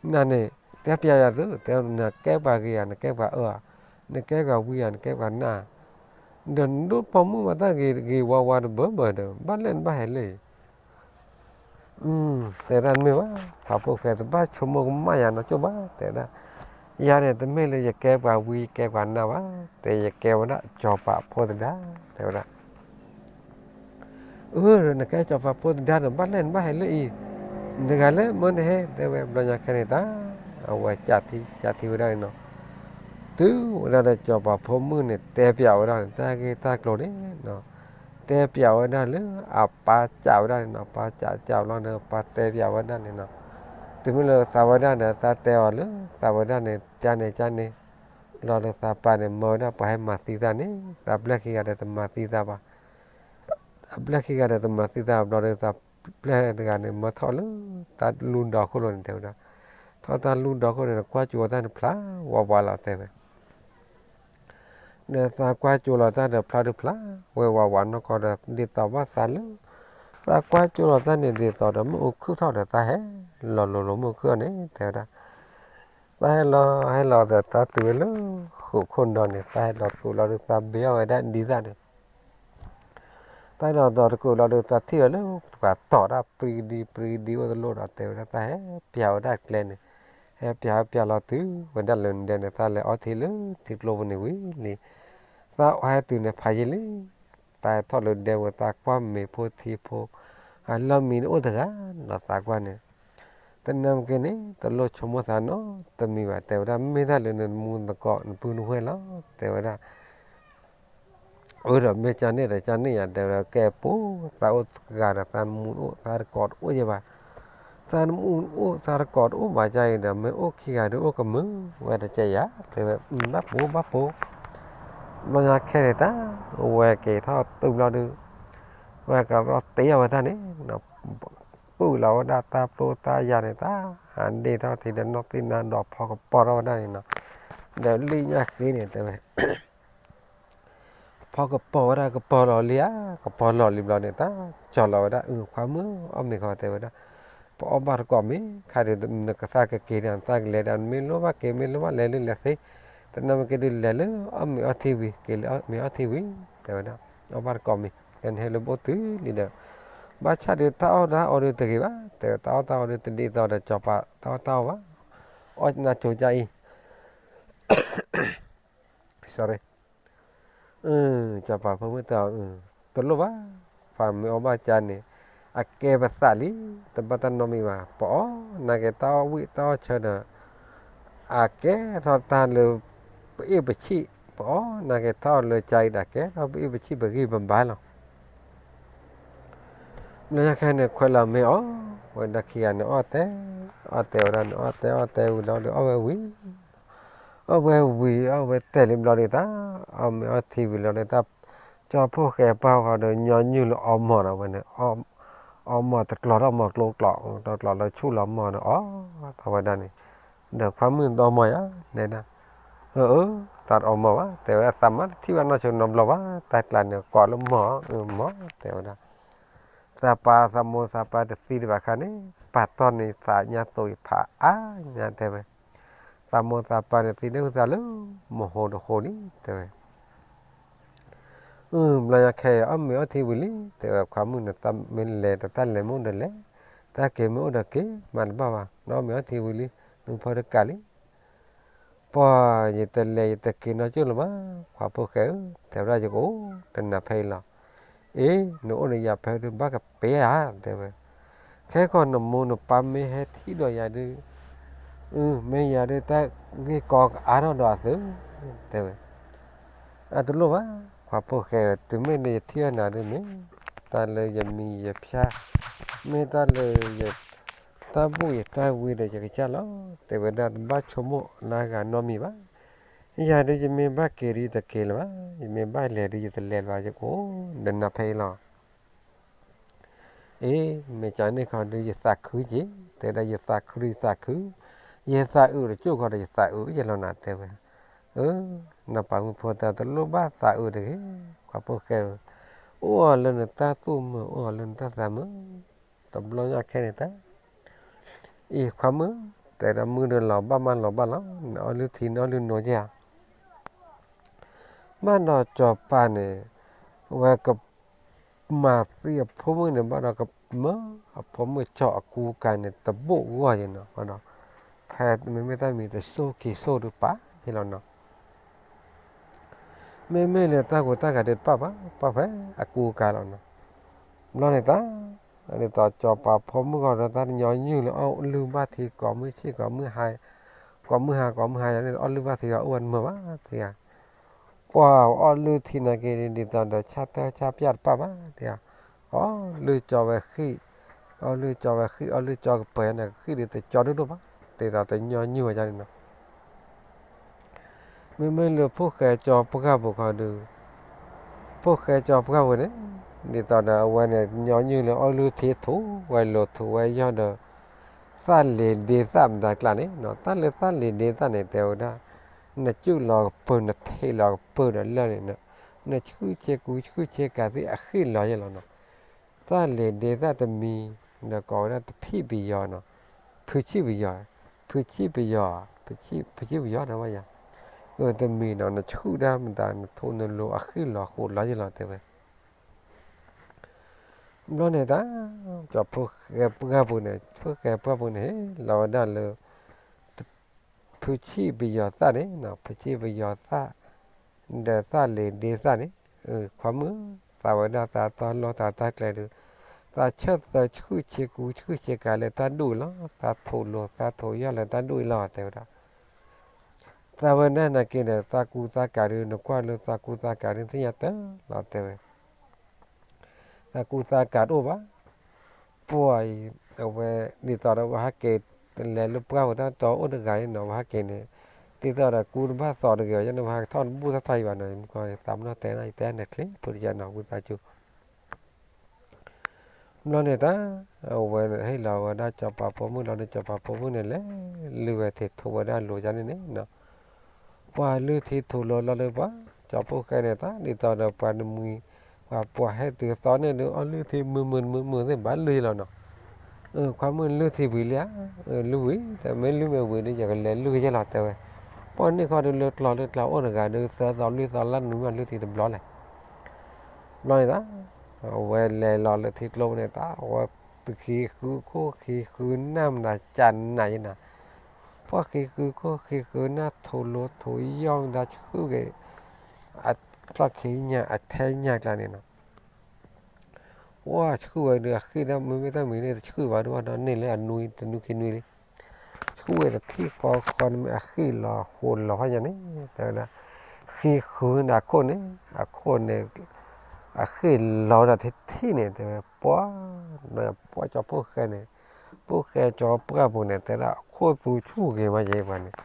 နၤန့ၣ် တဲပျးယၤသု တဲနကဲပှၤဂ့ၤဧါ နကဲပှၤအၢဧါ, နကဲပှၤဝံဧါ နကဲပှၤနၢ်, ဒီးနဒိၣ်ပိာ်မုၣ်မးတၢ်ဂ့ၤဂ့ၤဝါဝါတဘၢဘၢဒီး ဘၣ်လဲၣ်နဘၣ်ဟဲလၢအံၤ တဲဝဲဒၣ် တမ့ၢ်ဘၣ် ခွါဖိၣ်ဃဲ တဘၣ်ဆိကမိၣ်ကမၣ်ယၤနီတကၠိၢ်ဘၣ် တဲဝဲဒၣ်, ယၤန့ၣ် တမ့ၢ်လၢယကဲပှၤဝံ ယကဲပှၤနၢ်ဘၣ်, တဲယကဲဝဲဒၣ်စီၤပၤဖိသဒါ တဲဝဲဒၣ်, အၢ နကဲစီၤပၤဖိသဒါဒီး ဘၣ်လဲၣ်နဘၣ်ဟဲလၢအံၤ, နတဂၤလဲၣ်မၢနဟဲ တဲဝဲ ဘျီညါခဲန့ၣ်တၢ် အဝဲကးထံကးထံဝဲဒၣ်န့ၣ်နီၤ, တုၤဝဲဒၣ်ဒီးစီၤပၤဖိမုၣ်န့ၣ် တဲပျးဝဲဒၣ်န့ၣ် တၢ်ဂ့ၢ်တၢ်ကျိၤန့ၣ်နီၤ တဲပျးဝဲဒၣ်လၢအပၢ်စံးဝဲဒၣ်န့ၣ်နီၤ, ပၢ်စံးစံးဘျီန့ၣ် ပၢ်တဲပျးဝဲဒၣ်န့ၣ်နီၤ, တုၤမ့ၢ်လၢသးဝဲဒၣ်န့ၣ် သးတဲအီၤလၢ သးဝဲဒၣ်န့ၣ် ကန့ၣ်ကန့ၣ်, ဘျီဒီးသးပၢ်န့ၣ် မၢဝဲဒၣ်ပှၤဟဲမၤသံသးန့ၣ် သးပျဲၢ်ခံဂၤဒီးတမၤသံသးဘၣ်, သးပျဲၢ်ခံဂၤဒီးတမၤသံသးဘျီဒီး သးပျဲၢ်တဂၤန့ၣ် မၢထီၣ်လၢ တၢ်လူၢ်ဒီခိၣ်လိၤန့ၣ် တဲဝဲဒၣ်, ထီၣ်တၢ်လူၢ်ဒီခိၣ်န့ၣ် ကွၢ်ကၠိတၢ်န့ၣ်ဖျါဝးဝးလီၤ တဲဝဲ ဒီးသးကွၢ်ကၠိလီၤတၢ်ဒီးဖျါဒုးဖျါဝဲဝးဝးနီၢ်ကီၢ်ဒီး ဒ်သိးဘၣ်သးလၢ သးကွၢ်ကၠိလီၤတၢ်န့ၣ် ဒ်သိးဒီးမ့ၣ်အူခုၣ်ထီၣ်ဒီး သးဟဲလီၤလိၤလိၤမ့ၣ်အူခုၣ်အီၤန့ၣ် တဲဝဲဒၣ်, သးဟဲလီၤဟဲလီၤဒီး သးတုၤဝဲလၢဃိးခိၣ်ဒီးန့ၣ် သးဟဲလီၤတကိးလီၤဒီး သးဘ့အီၣ်ဝဲဒၣ်ဒ်သၣ်န့ၣ် သးဟဲလီၤဒီးတကိးလီၤဒီး သးထံၣ်ဝဲလၢပှၤတီၤတၢ်ပြံကဒံပြံကဒံအိၣ်တလိၣ်ဒီး တဲဝဲဒၣ် သးဟဲပျးဝဲဒၣ်ကျဲန့ၣ်, ဟဲပျးဟဲပျးလီၤတုၤဝဲဒၣ်လၢဒဲန့ၣ် သးလဲၤအီထံလၢထံကျိပူၤန့ၣ်ဝံၤလံ, သးအီဟဲတုၤန့ၣ်ဖးယံာ်လံ, သးဟဲထီၣ်လၢဒဲဝဲ သးကွၢ်မ့ၤဖိထံဖိ, အလီၢ်မံတအိၣ်တဂၤနီၤ သးကွၢ်န့ၣ် တနၢ်မ့ၢ်က့န့ၣ် တလိၣ်ဆိကမိၣ်သးနီတမံၤဘၣ် တဲဝဲဒၣ် မ့ၢ်တၢ်လၢနမူနသကိးနပုၢ်နဝဲၢ်လီၤ တဲဝဲဒၣ် အၢ ဒီးမ့ၢ်ကန့ၣ်ဒီးကန့ၣ်ယၤ တဲဝဲဒၣ် ကဲပိာ် သးအိၣ်တဂၤဒီး သးနမူတအိၣ် သးတကိးတအိၣ်ယဲဘၣ်, သးနမူတအိၣ် သးတကိးတအိၣ်ဘၣ် ကၢ်အံၤဒီး မ့ၢ်အိၣ်ခံဂၤဒီး အိၣ်ကမုာ်ဝဲတကဲယၤ တဲဝဲ ဘၣ်ပိာ် ဘၣ်ပိာ်, ဘျီညါခဲန့ၣ်တၢ် ဝဲက့ၤထီၣ်တုၤဘျီဒုး ဝဲကရီတ့အီၣ်ဝဲတၢ်န့ၣ် ပုၢ်လီၤဝဲဒၣ်တၢ်ပျိတၢ်ယၤန့ၣ် တၢ်ဒ့ၣ်ထီၣ်ထံဒီးနီၢ်သံၣ်နါဒီးဖီကပီၤထီၣ်ဝဲဒၣ်န့ၣ်နီၤ, ဒီးလံာ်ညၣ်ဃ့န့ၣ် တဲဝဲ ဖီကပီၤဝဲဒၣ် ကပီၤလီၤလံဧါ, ကပီၤလီၤလံဘျီန့ၣ် တၢ်ကၠီလီၤဝဲဒၣ် အု ခွါမုၣ် အီၣ်မ့ၤခီ တဲဝဲဒၣ်, ပအီၣ်ဘၣ်တကိးမ့ၢ်ခါဒီး နကသးကက့ၤဒီး နသးကလဲၤဒီး မ့ၢ်လိၣ်ဘၣ်က့ၤ မ့ၢ်လိၣ်ဘၣ်လဲၤလၢလဲၤသ့, တနၢ်မ့ၢ်က့ၤဒုးလဲၤလၢအီၣ်မ့ၤအီထံဝံၤ က့ၤလၢအီၣ်မ့ၤအီထံဝံၤ တဲဝဲဒၣ်, အီၣ်ဘၣ်တကိးမ့ၢ် ဒီးနဟဲလၢဘိၣ်တုၤလံဒီး, ဘၣ်ဆၣ်ဒီးတၢ်အီၣ်တၢ်အီဒုးတဂ့ၤဘၣ် တဲဝဲ, တၢ်အီၣ်တၢ်အီဒုးတဒ်သိးဒီးစီၤပၤတၢ်အီၣ်တၢ်အီဘၣ်, အီၣ်နၢ်ကၠိကၢ်အံၤ စီၤပၤဖိမုၣ်တဲအီၤ, တလိၣ်ဘၣ်, ပှၤမ့ၢ်အီၣ်ဘၣ်ကၢ်န့ၣ် အကဲပသးလံ, တဘၣ်တၢ်နီတမံၤဘၣ်, ပအီၣ်နာ်က့ၤတၢ်အီၣ်ဝံၣ်တၢ်အီၣ်ဆၢဒီး အကဲထီၣ်တၢ်လၢပအ့ၣ်ပဆံၣ်, ပအီၣ်နာ်က့ၤတၢ်အီၣ်လၢကၢ်အံၤဒီး ကဲထီၣ်ပအ့ၣ်ပဆံၣ်ပဂံၢ်ပဘါလီၤ. လၢညါခဲန့ၣ် ခွဲးလီၤမ့ၢ်အီၣ်ဝဲဒၣ်ခံဂၤန့ၣ် အီၣ်တဲ, အီၣ်တဲဝဲဒၣ်န့ၣ် အီၣ်တဲအီၣ်တဲဝံၤဒီး အီၣ်ဝဲဝံၤ, အီၣ်ဝဲဝံၤ အီၣ်ဝဲတဲာ်လံဘျီဒီးတၢ်, အီၣ်မ့ၤအီထံဝံၤလီၤဒီးတၢ်, ကၠီဖိဃဲပှၢ်ဃီဒီး ညီနုၢ်လၢအီမီၤဒီးဝဲန့ၣ်, အီမီၤတကျီၤထီၣ်မီၤကျိကျိး, တကျီၤလၢဆူၣ်လီၤမီၤဒီး အီၣ်ထီၣ်ဝဲဒၣ်န့ၣ်, ဒီးခွါမုၣ်ဒီမီၤယါ, နဲဒၣ်, အၢ အၢ သးတအီမီၤဘၣ်, တဲဝဲအသးမၤတထံၣ်ဘၣ်နီၢ်ဆိနီတဘျီဘၣ်, တၢ်ကျါန့ၣ် ကိးလၢမီၤ, အၢ မီၤ တဲဝဲဒၣ် သးပှၢ်သးမိၢ်သးပှၢ်တသံဒံးဘၣ်ခါန့ၣ်, ပာ်တီၢ်န့ၢ်သးညါသိးယဖးအါညါတဲဝဲ, သးမိၢ်သးပှၢ်န့ၣ်သံန့ၢ်ဝံသးလၢ မဟိတဃိလံ တဲဝဲ, အၢ ဘျီညါခဲအံၤ အီၣ်မ့ၤအီထံဝံၤလံ တဲဝဲ, ခွါမုၣ်န့ၣ် မ့ၢ်လဲၤဒီးတၢ်လဲၤမ့ၢ်အိၣ်ဒီးလဲၤ, တၢ်က့ၤမ့ၢ်အိၣ်ဒီးက့ၤ မၤတဘၣ်ဘၣ်, နအီၣ်မ့ၤအီထံဝံၤလံ, နဖၢတကးလံ ပှၢ်ယတလဲၤယတက့ၤနီတကၠိၢ်လၢၤဘၣ်, ခွါဖိဃဲဧၢ, တဲဝဲဒၣ်ယကအိၣ်ဒီးနၤဖဲအံၤလီၤ. အ့ နအိၣ်ဒီးယၤဖဲဒုးဘၣ်ကပ့ၤဧါ တဲဝဲ, ခဲကီးနမိၢ်နပၢ်မ့ၢ်ဟဲထံၣ်ဒီးယၤဒုး, မ့ၢ်ယၤဒုးတၢ်ဂ့ၢ်ကီကအါထီၣ်ဒီးအသု, တဲဝဲ အတလိၣ်ဘၣ်, ခွါဖိဃဲဧၢ, တုၤမ့ၢ်လၢယထံၣ်အီၤနၤဒုးမ့ၢ် တၢ်လၢယမံၤယဖၠၣ်, မ့ၢ်တၢ်လၢယတၢ်ဘူၣ်ယတၢ်ဝံဒီးယကစၢ်လီၤ, တဲဝဲဒၣ်တဘၣ်ဆိကမိၣ်လၢအဂၤနီတမံၤဘၣ်, ယၤဒုးယမ့ၢ်ဘၣ်က့ၤဒုးယတက့ၤလၢၤဘၣ်, ယမ့ၢ်ဘၣ်လဲၤဒုးယတလဲၤလၢၤဘၣ်, ယကအိၣ်ဒီးနၤဖဲအံၤလီၤ. အ့ မ့ၢ်ကန့ၣ်ခီဒုးယသးခုက့ၤ, တဲဒၣ်ယသးခုဒုးယသးခု, ယသးအုးတကၠိၢ်ဃီဒီးယသးအုးယလီၤနၤတဲဝဲ, အၢ နပာ်မုၣ်ဖိတဲတလိၣ်ဘၣ်သးအုးတဂ့ၤ, ခွါဖိဃဲဧၢ, အိၣ်အီၤလၢနတၢ်သူၣ်မုာ် အိၣ်အီၤလၢနတၢ်သးမုာ်, တဘျီညါခဲန့ၣ်တၢ် အံၤခွါမုၣ်, တဲဒၣ်မုၢ်ဒီးလီၤဘၣ်မးလီၤဘၣ်လီၤ, နအီၣ်လုၢ်ထံနအီၣ်လုၢ်နိက့ဧါ, ဘၣ်ဒီးစီၤပၤန့ၣ်, ဝဲက မၤသံအဖိမုၣ်န့ၣ်ဘၣ်ဒီးကမၢအဖိမုၣ်ကၠီအကူအကၤန့ၣ် တဘိၣ်ဂီၢ်ယဲနီၤ, ဘၣ်ဒီး ဖဲမ့မ့ၢ်တၢ်မံၤတစိၢ်က့ၤစိၢ်ဒုးပာ်ယဲလီၤနီၤ, မ့မ့ၢ်လၢတၢ်ကူတၢ်ကၤဒုးတပာ်ဘၣ်, ပာ်ဖဲအကူအကၤလီၤနီၤ, ဘျီန့ၣ်တၢ် ဒ်သိးစီၤပၤဖိမုၣ်ဂီၢ်ဒီးတၢ်ညီနုၢ်လၢအီၣ်လုၢ်ဘၣ်ထံကိးမုၢ်ဆ့ၣ်ကိးမုၢ်ဟါ, ကိးမုၢ်ဟါကိးမုၢ်ဟါယၤန့ၣ် အီၣ်လုၢ်ဘၣ်ထံဂီၤအိၣ်ဝဲတမုာ်ဘၣ်သ့ဧါ ပှၤအီၣ်လုၢ်ထံနာ်က့ ဒ်သိးဒီးဆၣ်တၢ်ဆၣ်ပျၢ်တပာ်ဘၣ်, အီၣ်လုၢ်ကၠီဝဲဃံၣ်, အီၣ်လုၢ်ကၠီဝဲဃံၣ် အီၣ်လုၢ်ကၠီကပၤန့ၣ် ဃံၣ်ဒုးတကၠီဒိၣ်ဒိၣ်ဘၣ်, ဒ်သိးတညီနုၢ်ဝဲဒၣ်န့ၣ်နီၤ, မ့မ့ၢ်လၢဖိၣ်ဃဲကၠီပှၢ်ပူၤခီဒုး ဖိၣ်ဃဲကၠီပှၢ်ပူၤန့ၣ် ဒ်သိးဒီးအဝဲန့ၣ် ညီနုၢ်လၢအီၣ်လုၢ်ထံထူးဝဲ လိၤထူးဝဲယီၢ်ဒီး သၣ်လ့ၤဒ့သၣ်မတၤကျါန့ၣ်နီၤ, တၢ်လၢသၣ်လ့ၤဒ့သၣ်န့ၣ် တဲဝဲဒၣ် နစုၣ်လီၤကပၢၤ နထံးလီၤကပၢၤဒီးလၢာ်န့ၣ် နဆှုၣ်ဆ့ကူဆှုၣ်ဆ့ကၤသ့ၣ်အဃံၣ်လီၤယဲလီၤနီၤ, သၣ်လ့ၤဒ့သၣ်တမံၤ ဒီးကိးဝဲဒၣ်တဖံၣ်ပယီၤနီၤ, ဖုဆံၣ်ပယီၤ, ဖုဆံၣ်ပယီၤ, ဖုဆံၣ်ပယီၤတဲဝဲယၤ, အတမံၤနီၤ နဆှုၣ်ဒၣ်မတၤ နထူးနလိၤအဃံၣ်လီၤဃိးလီၤယဲလီၤတဲဝဲ ဘျီန့ၣ်တၢ် ကၠီဖိၣ်ဃဲပှၢ်ပူၤန့ၣ် ဖိၣ်ဃဲပှၢ်ပူၤန့ၣ် ဟ့ၣ်လီၤဝဲဒၣ်လၢ ဖုဆံၣ်ပယီၤသၣ်န့ၣ် ဖုဆံၣ်ပယီၤသၣ် ဒီးသၣ်လ့ၤဒ့သၣ်န့ၣ် ခွါမုၣ် သးဝဲဒၣ်သးတီလီၤတၢ်တၢ်ကျဲဒုး သးဆၢသၢဆှုၣ်ဆ့ကူဆှုၣ်ဆ့ကၤလၢတၢ်ဒူၣ်အံၤလီၤ, သးထိးလိၤသးထိးယီၢ်လၢတၢ်ဒူၣ်အံၤလီၤ တဲဝဲဒၣ် သးဝဲဒၣ်နာ်က့ဒီး သးကူသးကၤဒုး နကွၢ်လၢသးကူသးကၤဒုး သ့ၣ်ညါတၢ်လီၤတဲဝဲ သးကူသးကၤတအိၣ်ဘၣ်. ပှၤအံၤ အဝဲ ဒ်သိးဒီးဝဲဟဲက့ၤ လဲၤလၢပှၢ်ပူၤတၢ်တီအိၣ်တဂၤအံၤနီၤ ဝဲဟဲက့ၤန့ၣ် ဒ်သိးဒီးကူတဘၣ်သီတဂ့ၤအီၤ ယန့ၣ်ဝဲဟဲကထီၣ်တဘူၣ်ထီၣ်ထီအံၤဘၣ်နီၤ ယမုၢ်ကီၢ်န့ၣ် သးမနီၣ်တဲန့ၣ် ယတဲန့ၣ်ချ့ဖိတယၢ်နီၤ ဝံသးစူၤ ဘျီန့ၣ်တၢ် အဝဲဟ့ၣ်လီၤဝဲဒၣ်စီၤပၤဖိမုၣ်လီၤဒီး စီၤပၤဖိမုၣ်န့ၣ် လဲၤလုၢ်ဝဲထံးထိးဝဲဒၣ်လိၤကန့ၣ်န့ၣ်နီၤ ပှၤလုၢ်ထံးထိးလိၤလီၤဒီးပှၤ ကၠီဖိၣ်ဃဲန့ၣ် တၢ်ဒ်သိးဒီးပှၤတမှံၤ ပှၤပှၤဟဲတုၤသီန့ၣ်ဒီး အီၣ်လုၢ်ထံးမုာ်မုာ်မုာ်မုာ်သ့ၣ် ဘၣ်လုၢ်ယဲလီၤနီၤ ခွါမုၣ်လုၢ်ထံဝံၤလံဧါ, လုၢ်ဝံၤ တမ့ၢ်လုၢ်မ့ၢ်ဝံၤဒီး ယကလဲၤလုၢ်ကယဲၢ်လီၤ တဲဝဲ. ပှၢ်န့ၣ်ခီဒီး လၢကျီလၢကျါအိၣ်တဂၤဒီး သၢသီလွံၢ်သီလၢနုာ်မးလုၢ်ထံတဘျီလဲၣ်. ဘျီန့ၣ်သး အဝဲလဲၤလီၤလၢထံကျိန့ၣ်သး အဝဲပခံဃုခိၣ်ခံဃုနၢ်မနၤကနးယဲနၤ, ပှၢ်ခံဃုခိၣ်ခံဃုနၢ် ထိးလိထိးယီၢ်မတၤဆှုၣ်က့ၤ အဖျီၣ်ခံညၣ်အထဲညၣ်ကျါန့ၣ်နီၤ. ဝဲဆှုၣ်ဝဲဒုး အဃ့ၢ်ဒၣ်မ့မ့ၢ်တၢ်မံၤန့ၣ် တဆှုၣ်ဘၣ်ဒိၣ်ဘၣ်ဒီး န့ၢ်လၢအနွံတနွံခံနွံလံ. ဆှုၣ်ဝဲတထံၣ်ဃီဃီန့ၣ် မ့ၢ်အဃ့ၢ်လီၤဃိးလီၤဖးညါန့ၣ် တဲဝဲဒၣ်, ဃံဃုာ်န့ၣ်အခိၣ်န့ၣ် အခိၣ်န့ၣ် အဃ့ၢ်လီၤဝဲဒၣ်ထံထံၣ်န့ၣ် တဲဝဲ ပှၢ်, ပှၢ်ကၠီဖိၣ်ဃဲန့ၣ်, ဖိၣ်ဃဲကၠီပှၢ်ပူၤန့ၣ် တဲဒၣ်အခိၣ်သူဆူၣ်ဂ့ၤမးယဲပှၤန့ၣ်,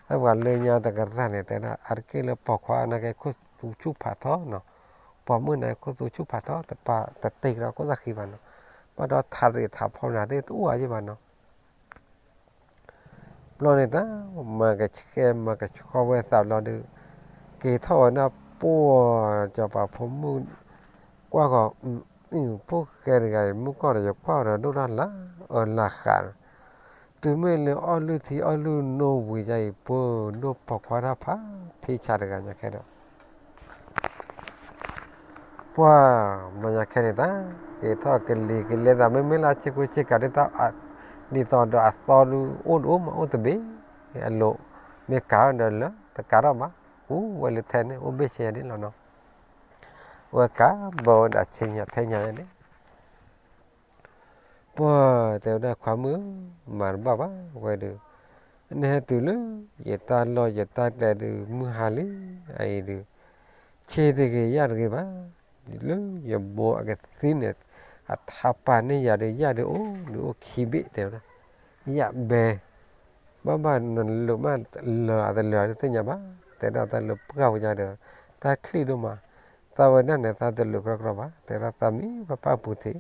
အပှၤလၢညါတကရၢ်န့ၣ် တဲဒၣ်အါတက့ၢ်လၢပိာ်ခွါနာ်က့ခိၣ်သူဆူၣ်ဖးထီနီၤ, ပိာ်မုၣ်န့ၣ်ခိၣ်သူဆူၣ်ဖးထီ တပာ်တတ့ၢ်ကဒီးခိၣ်သၣ်ဃံဘၣ်နီၤ, ဘၣ်ဒီးထးရံးထးဖီနၤသ့ၣ်တအိၣ်ဧါယဲဘၣ်နီၤ. ဘျီန့ၣ်တၢ် မၤကဆှဲမၤကဆှီဝဲသးဘျီဒီး က့ၤထီၣ်ဝဲဒၣ်ပိာ်ကၠီၤပၤဖိမုၣ် ကွၢ်ဃီၤ, ဖိၣ်ဃဲတဂၤအံၤ မုၢ်ကီၢ်ဒီးယကွၢ်ဒီးဒိၣ်တၢ်လၢအၢလၢဃး, တုၤမ့ၢ်လၢအီၣ်လုၢ်ထံအီၣ်လုၢ်နိဝံၤယါအံၤ ပှၢ်ဒိၣ်ပိာ်ခွါတၢ်ဖးထံဆးတဂၤညါခဲဒီး ပှၢ်ဘျီညါခဲန့ၣ်တၢ် က့ၤထီၣ်ကလံၤကလဲသး မ့မ့ၢ်လၢဆ့ကူဆ့ကၤဒ်သိး ဒ်သိးဒီးအသီဒုးအိၣ်တအိၣ်မးအိၣ်တဘ့ၣ်, အလိၤမ့ၢ်ကၤဒီးလၢတကၤထီၣ်ဘၣ်, ကူဝဲလၢထဲန့ၣ် အိၣ်ဘ့ၣ်ဆဲးယၤဒ်လီၤနီၤ, ဝဲကၤဘၢဝဲဒၣ်ဆ့ညါထဲညါယၤန့ၣ် ပှၢ်တဲဝဲဒၣ်ခွါမုၣ်ဧၢ, မၤတဘၣ်ဘၣ်ဝဲဒီး, နဟဲတုၤလၢ ယတၢ်လီၢ်ယတၢ်ကျဲဒုး မုၢ်ဟါလံ, အအံၤဒုး, ဆ့တဂ့ၤယၣ်တဂ့ၤဘၣ်, လၢယဘိအကသံၣ်န့ၣ်, အထါပာ်န့ၢ်ယၤဒီး ယၣ်ဒုးအိၣ်ဒုးအိၣ်ခံဘ့ၣ်တဲဝဲဒၣ်, ယၣ်ဘဲ ဘၣ်ဘၣ်နလိာ်မးလၢာ်အတလၢာ်တသ့ၣ်ညါဘၣ်, တဲဒၣ်တၢ်လၢပှၢ်ဝဲညါဒီး, တၢ်ချံၣ်ဒိၣ်မး, သးဝဲဒၣ်န့ၣ် သးတလၢာ်ကြီကြီဘၣ်, တဲဒၣ်သးမံဘၣ်ပၢ်ပူၤထံး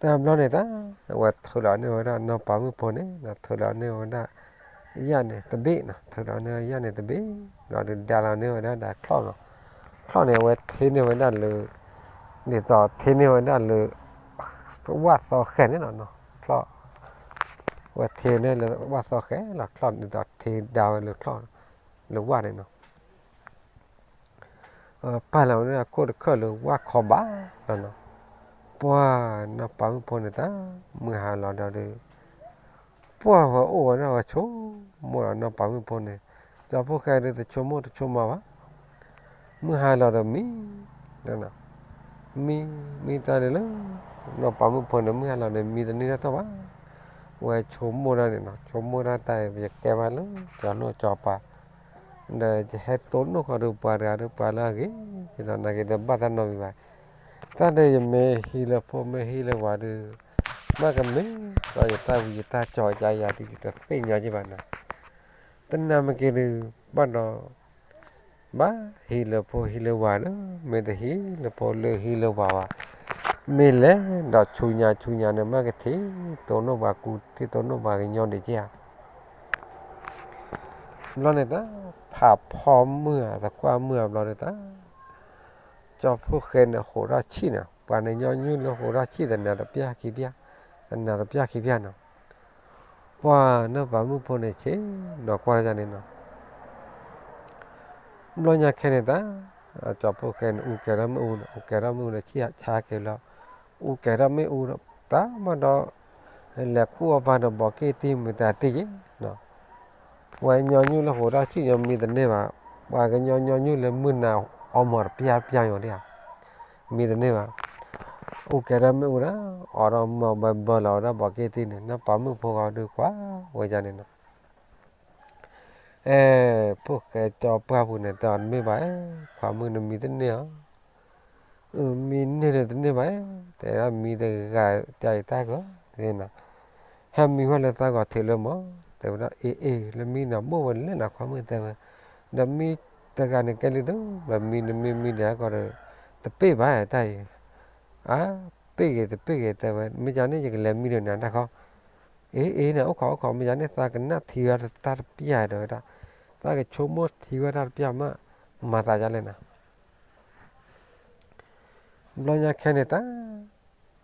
တဘျီန့ၣ်တၢ်, အဝဲထုးလီၤန့ၢ်ဝဲဒၣ်နီၢ်ပၤမုၣ်ဖိန့ၣ်, ထုးလီၤန့ၢ်ဝဲဒၣ်, ယၣ်န့ၣ်တဘ့ၣ်နီၤ, ထုးလီၤန့ၢ်ယၣ်န့ၣ်တဘ့ၣ်, ဒီးဒုးဒါလီၤန့ၢ်ဝဲဒၣ်ဒီးချီၣ်နီၤ, ချီၣ်န့ၣ် အဝဲထ့န့ၢ်ဝဲဒၣ်လၢ, ဒ်သိးထ့န့ၢ်ဝဲဒၣ်လၢ, ဝၣ်သီဃဲၤန့ၣ်လီၤနီၤ, ချီၣ်, အဝဲထ့န့ၢ်လၢဝၣ်သီဃဲၤလီၤ, ချီၣ်ဒ်သိးထ့ဒါဝဲလၢချီၣ်, လၢဝၣ်န့ၣ်နီၤ ပာ်လီၤဝဲဒၣ်ခိၣ်တခၢၣ်လၢဝၣ်ခီဘၣ်လီၤနီၤ, ပှၢ်နီၢ်ပၤမုၣ်ဖိန့ၣ်တၢ်, မုၢ်ဟါလီၤဒီး, ပှၢ်ဝဲအိၣ်ဝဲဒၣ်ဝဲဆိကမိၣ်လီၤနီၢ်ပၤမုၣ်ဖိန့ၣ်, ကၠီဖိၣ်ဃဲဒုးတဆိကမိၣ်တဆိကမးဘၣ်, မုၢ်ဟါလီၤဒီးမံ, မံ, မံတၢ်န့ၣ်လၢ, နီၢ်ပၤမုၣ်ဖိန့ၣ် မုၢ်ဟါလီၤန့ၣ် မံတန့ၢ်တၢ်ထီၣ်ဘၣ်, ဝဲဆိကမိၣ်ဒၣ်န့ၣ်နီၤ, ဆိကမိၣ်ဒၣ်တၢ်အံၤ ယကဲဘၣ်လၢကၠီၤလိၣ်ကၠီၤပၤ ဒီးယဟဲတိၢ်နီၣ်ဃီဒီးပှၤတဂၤဒီးပှၤလၢအဂ့ၤ, ယဒီးနာ်က့ဒီးဘၣ်တၢ်နီတမံၤဘၣ်, တၢ်ဒီးယမ့ၢ်ဟံးလၢဖိမ့ၢ်ဟံးလၢဝၤဒီး, မ့ၢ်ကမ့ၢ်ဒီးယတၢ်ဝံၤယတၢ်ကၠီၤယၤယၤဒီး ယတသ့ၣ်ညါယဲၢ်ဘၣ်နီၤ, တနာ်မ့ၢ်က့ၤဒီး, ဘၣ်ဒီး ဘၣ်ဟံးလၢဖိဟံးလၢဝၤဒီး, မ့ၢ်တဟံးလၢဖိလၢဟံးလၢဝၤဘၣ်, မ့ၢ်လဲၤဒီးဆူညါဆူညါန့ၣ် မ့ၢ်ကထံၣ်တိၢ်နီၣ်ပှၤကူထံၣ်တိၢ်နီၣ်ပှၤကညီဒံးက့ဧါ ဘျီန့ၣ်တၢ်, ဖးဖီမုၢ်ဧါ သကွၢ်မုၢ်ဧါဘျီဒီးတၢ်, ကၠီဖိၣ်ဃဲန့ၣ်ဟိးထီၣ်ဆံၣ်န့ၣ် ပှၤန့ၣ်ညီနုၢ်လၢဟိးထီၣ်ဆံၣ် တနၤတပျၢ်ခံပျၢ်, တနၤတပျၢ်ခံပျၢ်နီၤ, ပှၤနီၢ်ပၤမုၣ်ဖိန့ၣ်ဆ့ၣ်နီၤကွၢ်တၢ်န့ၣ်နီၤ ဘျီညါခဲန့ၣ်တၢ်, ကၠီဖိၣ်ဃဲန့ၣ် အူကဲထီၣ်မ့ၣ်အူ, အူကဲထီၣ်မ့ၣ်အူဒီးဆံၣ်ဆါက့ၤလီၤ, အူကဲထီၣ်မ့ၣ်အူဒီး, တၢ်မၤဒီး, လဲၤခူၣ်အီၣ်ပၤဒီးဘီးက့ၢ်တံၢ်မ့ၢ်တၢ်တ့ၢ်က့ၤ, ပှၤညီနုၢ်လၢဟိးထီၣ်ဆံၣ်ညီမံတန့ၢ်ဘၣ်, ပှၤကညီညီနုၢ်လၢမုၢ်နၤအီမီၤတပျၢ်တပျၢ်ညီဒံးဧါ, မံတန့ၢ်ဘၣ်, အူကဲထီၣ်မ့ၣ်အူဒီး, အီၣ်ဒီးမီၤဘၢဘၢလီၤဝဲဒၣ်ဘီးက့ၢ်တံၢ်န့ၣ် နီၢ်ပၤမုၣ်ဖိဂီၤဒုးကွၢ်ဝဲဒၣ်န့ၣ်နီၤ အဲ, ဖိၣ်ဃဲကၠီပှၢ်ပူၤန့ၣ် တဲအီၤတမ့ၢ်ဘၣ်, ခွါမုၣ်နမံတန့ၢ်ဧါ, မံန့ၢ်ဒီးတန့ၢ်ဘၣ်, တဲဒၣ်မံတဂၤတၢ်အံၤတၢ်ကီ, ဟဲမံဝဲလၢသးဂီၤထံးလၢမီၤ, တဲဝဲဒၣ်အ့ၣ်အ့ၣ် လၢမံနၤဘိၣ်ဝဲလၢနၤခွါမုၣ်တဲဝဲ, ဒီးမံတဂၤန့ၣ်ကဲလံဒီး, ဒီးမံနမ့ၢ်မံဒီးကီဒီး, တပ့ၢ်ဘၣ်တၢ်အံၤ, အါ, ပ့ၢ်ဂ့ၤတပ့ၢ်ဂ့ၤတဲဝဲ မ့ၢ်ယၤန့ၣ်ယကလဲၤမံဒီးနၤတၢ်ခီ အ့ၣ်အ့ၣ်န့ၣ် အိၣ်ခိးအိၣ်ခိး မ့ၢ်ယၤန့ၣ်သးကနၣ်ထံဝဲတၢ်တပျၢ်ဒီးဝဲဒၣ်, သးကဆိကမိၣ်ထံဝဲတၢ်တပျၢ်မး, မၤသးဒ်လဲၣ်နၤ, ဘျီညါခဲန့ၣ်တၢ်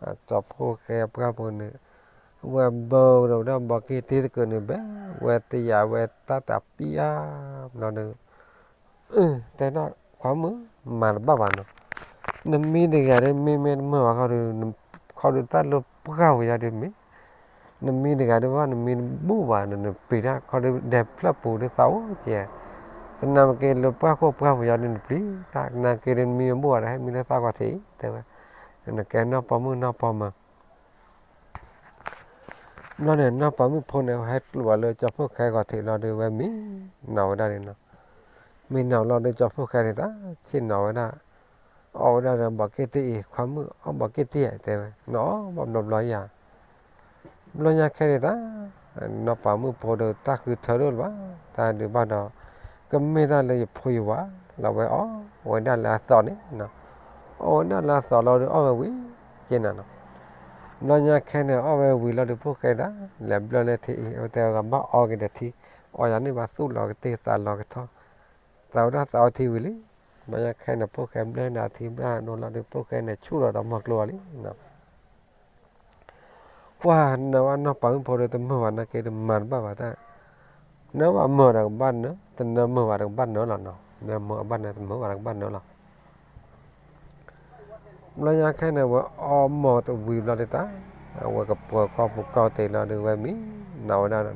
ကၠီဖှိၣ်ဃဲပှၢ်ဖိန့ၣ် ဝဲဘၢကဒီးဝဲဒၣ်ဘီးက့တ့သကိးန့ၣ်ဘဲ ဝဲတယာ်ဝဲတၢ်တပံၢ်ဧါဘျီဒီး တဲဒၣ် ခွါမုၣ် မၤတဘၣ်ဘၣ်နီၤ, နမံတဂၤဒီးမ့မ့ၢ်တမုာ်ဘၣ်ခီဒီး ခီဒီးတၢ်လၢပှၢ်ပူၤယါဒီးမ့ၢ် နမံတဂၤဒီးဘၣ် နမံတဘူၣ်ဘၣ်ဒီး နပျံၤတၢ်ခီဒီးဒဲးဖျၢၣ်ပူၤဒီးသးအိၣ်ကဲ, သနာ်က့လၢပှၢ်ခိၣ်ပှၢ်ပူၤယါဒီးနပျံၤတၢ် သနာ်က့ဒီးနမံတဘူၣ်ဘၣ်ဒီး ဟဲမံလၢသးဂီၤထံးတဲဝဲ, နကဲနီၢ်ပၤမုၣ်နီၢ်ပၤမၢ် ဘျီန့ၣ် နီၢ်ပၤမုၣ်ဖိန့ၣ် ဟဲကျိးဘၣ်လၢကၠီဖှိၣ်ဃဲဂီၤထံးလီၤဒီး ဝဲမံနီၤဝဲဒၣ်န့ၣ်နီၤ, မံနီၤလီၤဒီး ကၠီဖှိၣ်ဃဲန့ၣ်တၢ်ဆ့ၣ်နီၤဝဲဒၣ်, အီၣ်ဝဲဒၣ်ဒီးဘီးက့တ့အံၤ ခွါမုၣ် အီၣ်ဘီးက့တ့ဧါ တဲဝဲ နီၤအီၣ်ဘၣ်ဘျီဘျီယၤ, ဘျီညါခဲန့ၣ်တၢ် နီၢ်ပၤမုၣ်ဖိဒီးတၢ်ဃုထၢဒိၣ်လၢၤဘၣ်, တၢ်ဒုးဘၣ်ဒီး ကမ့ၢ်တၢ်လၢယဖိယဝၤလီၤ ဝဲအီၣ်ဝဲဒၣ်လၢအသီန့ၣ်နီၤ, အီၣ်ဝဲဒၣ်လၢအသီလီၤဒီးအီၣ်ဝဲဝံၤက့နၤနီၤ, ဘျီညါခဲန့ၣ် အီၣ်ဝဲဝံၤလီၤဒီး ဖိၣ်ဃဲဒၣ် လဲၤဘျၢလၢထံအံၤ အဝဲတဲဝဲကဘၣ်အီက့ၤဒီးထံ, အီယၤန့ၣ်ဘၣ်သူၣ်လီၤကတ့ၢ်သးလီၤကထီၣ်, သးဝဲဒၣ်သးအီထံဝံၤလံ, ဘျီညါခဲန့ၣ် ဖိၣ်ဃဲဘျၢနၤထံဘျၢနၤဒိလီၤဒီး ဖိၣ်ဃဲန့ၣ်ဆူၣ်လီၤဒီးမီၤကျိၤအီၤလံနီၤ ပှၢ်နဝဲနီၢ်ပၤမုၣ်ဖိဒီးတမုာ်ဘၣ်နာ်က့ဒီး မၤတဘၣ်ဘၣ်တၢ်, နမၤမုာ်ဒီးကဘၣ်နၢ, တနၢမုာ်ဘၣ်ဒီးကဘၣ်နၢလီၤနီၤ, နမုာ်အဘၣ်နၢ တမုာ်ဘၣ်ဒီးကဘၣ်နၢလီၤ. ဘျီညါခဲန့ၣ် ဝဲအီၣ်မီၤတဝံၤဘျီဒုးတၢ်, အဝဲကပၢၤကီၢ်ပူၤကီၢ်သ့လီၤဒီး ဝဲမံနီၤဝဲဒၣ်နီၤ,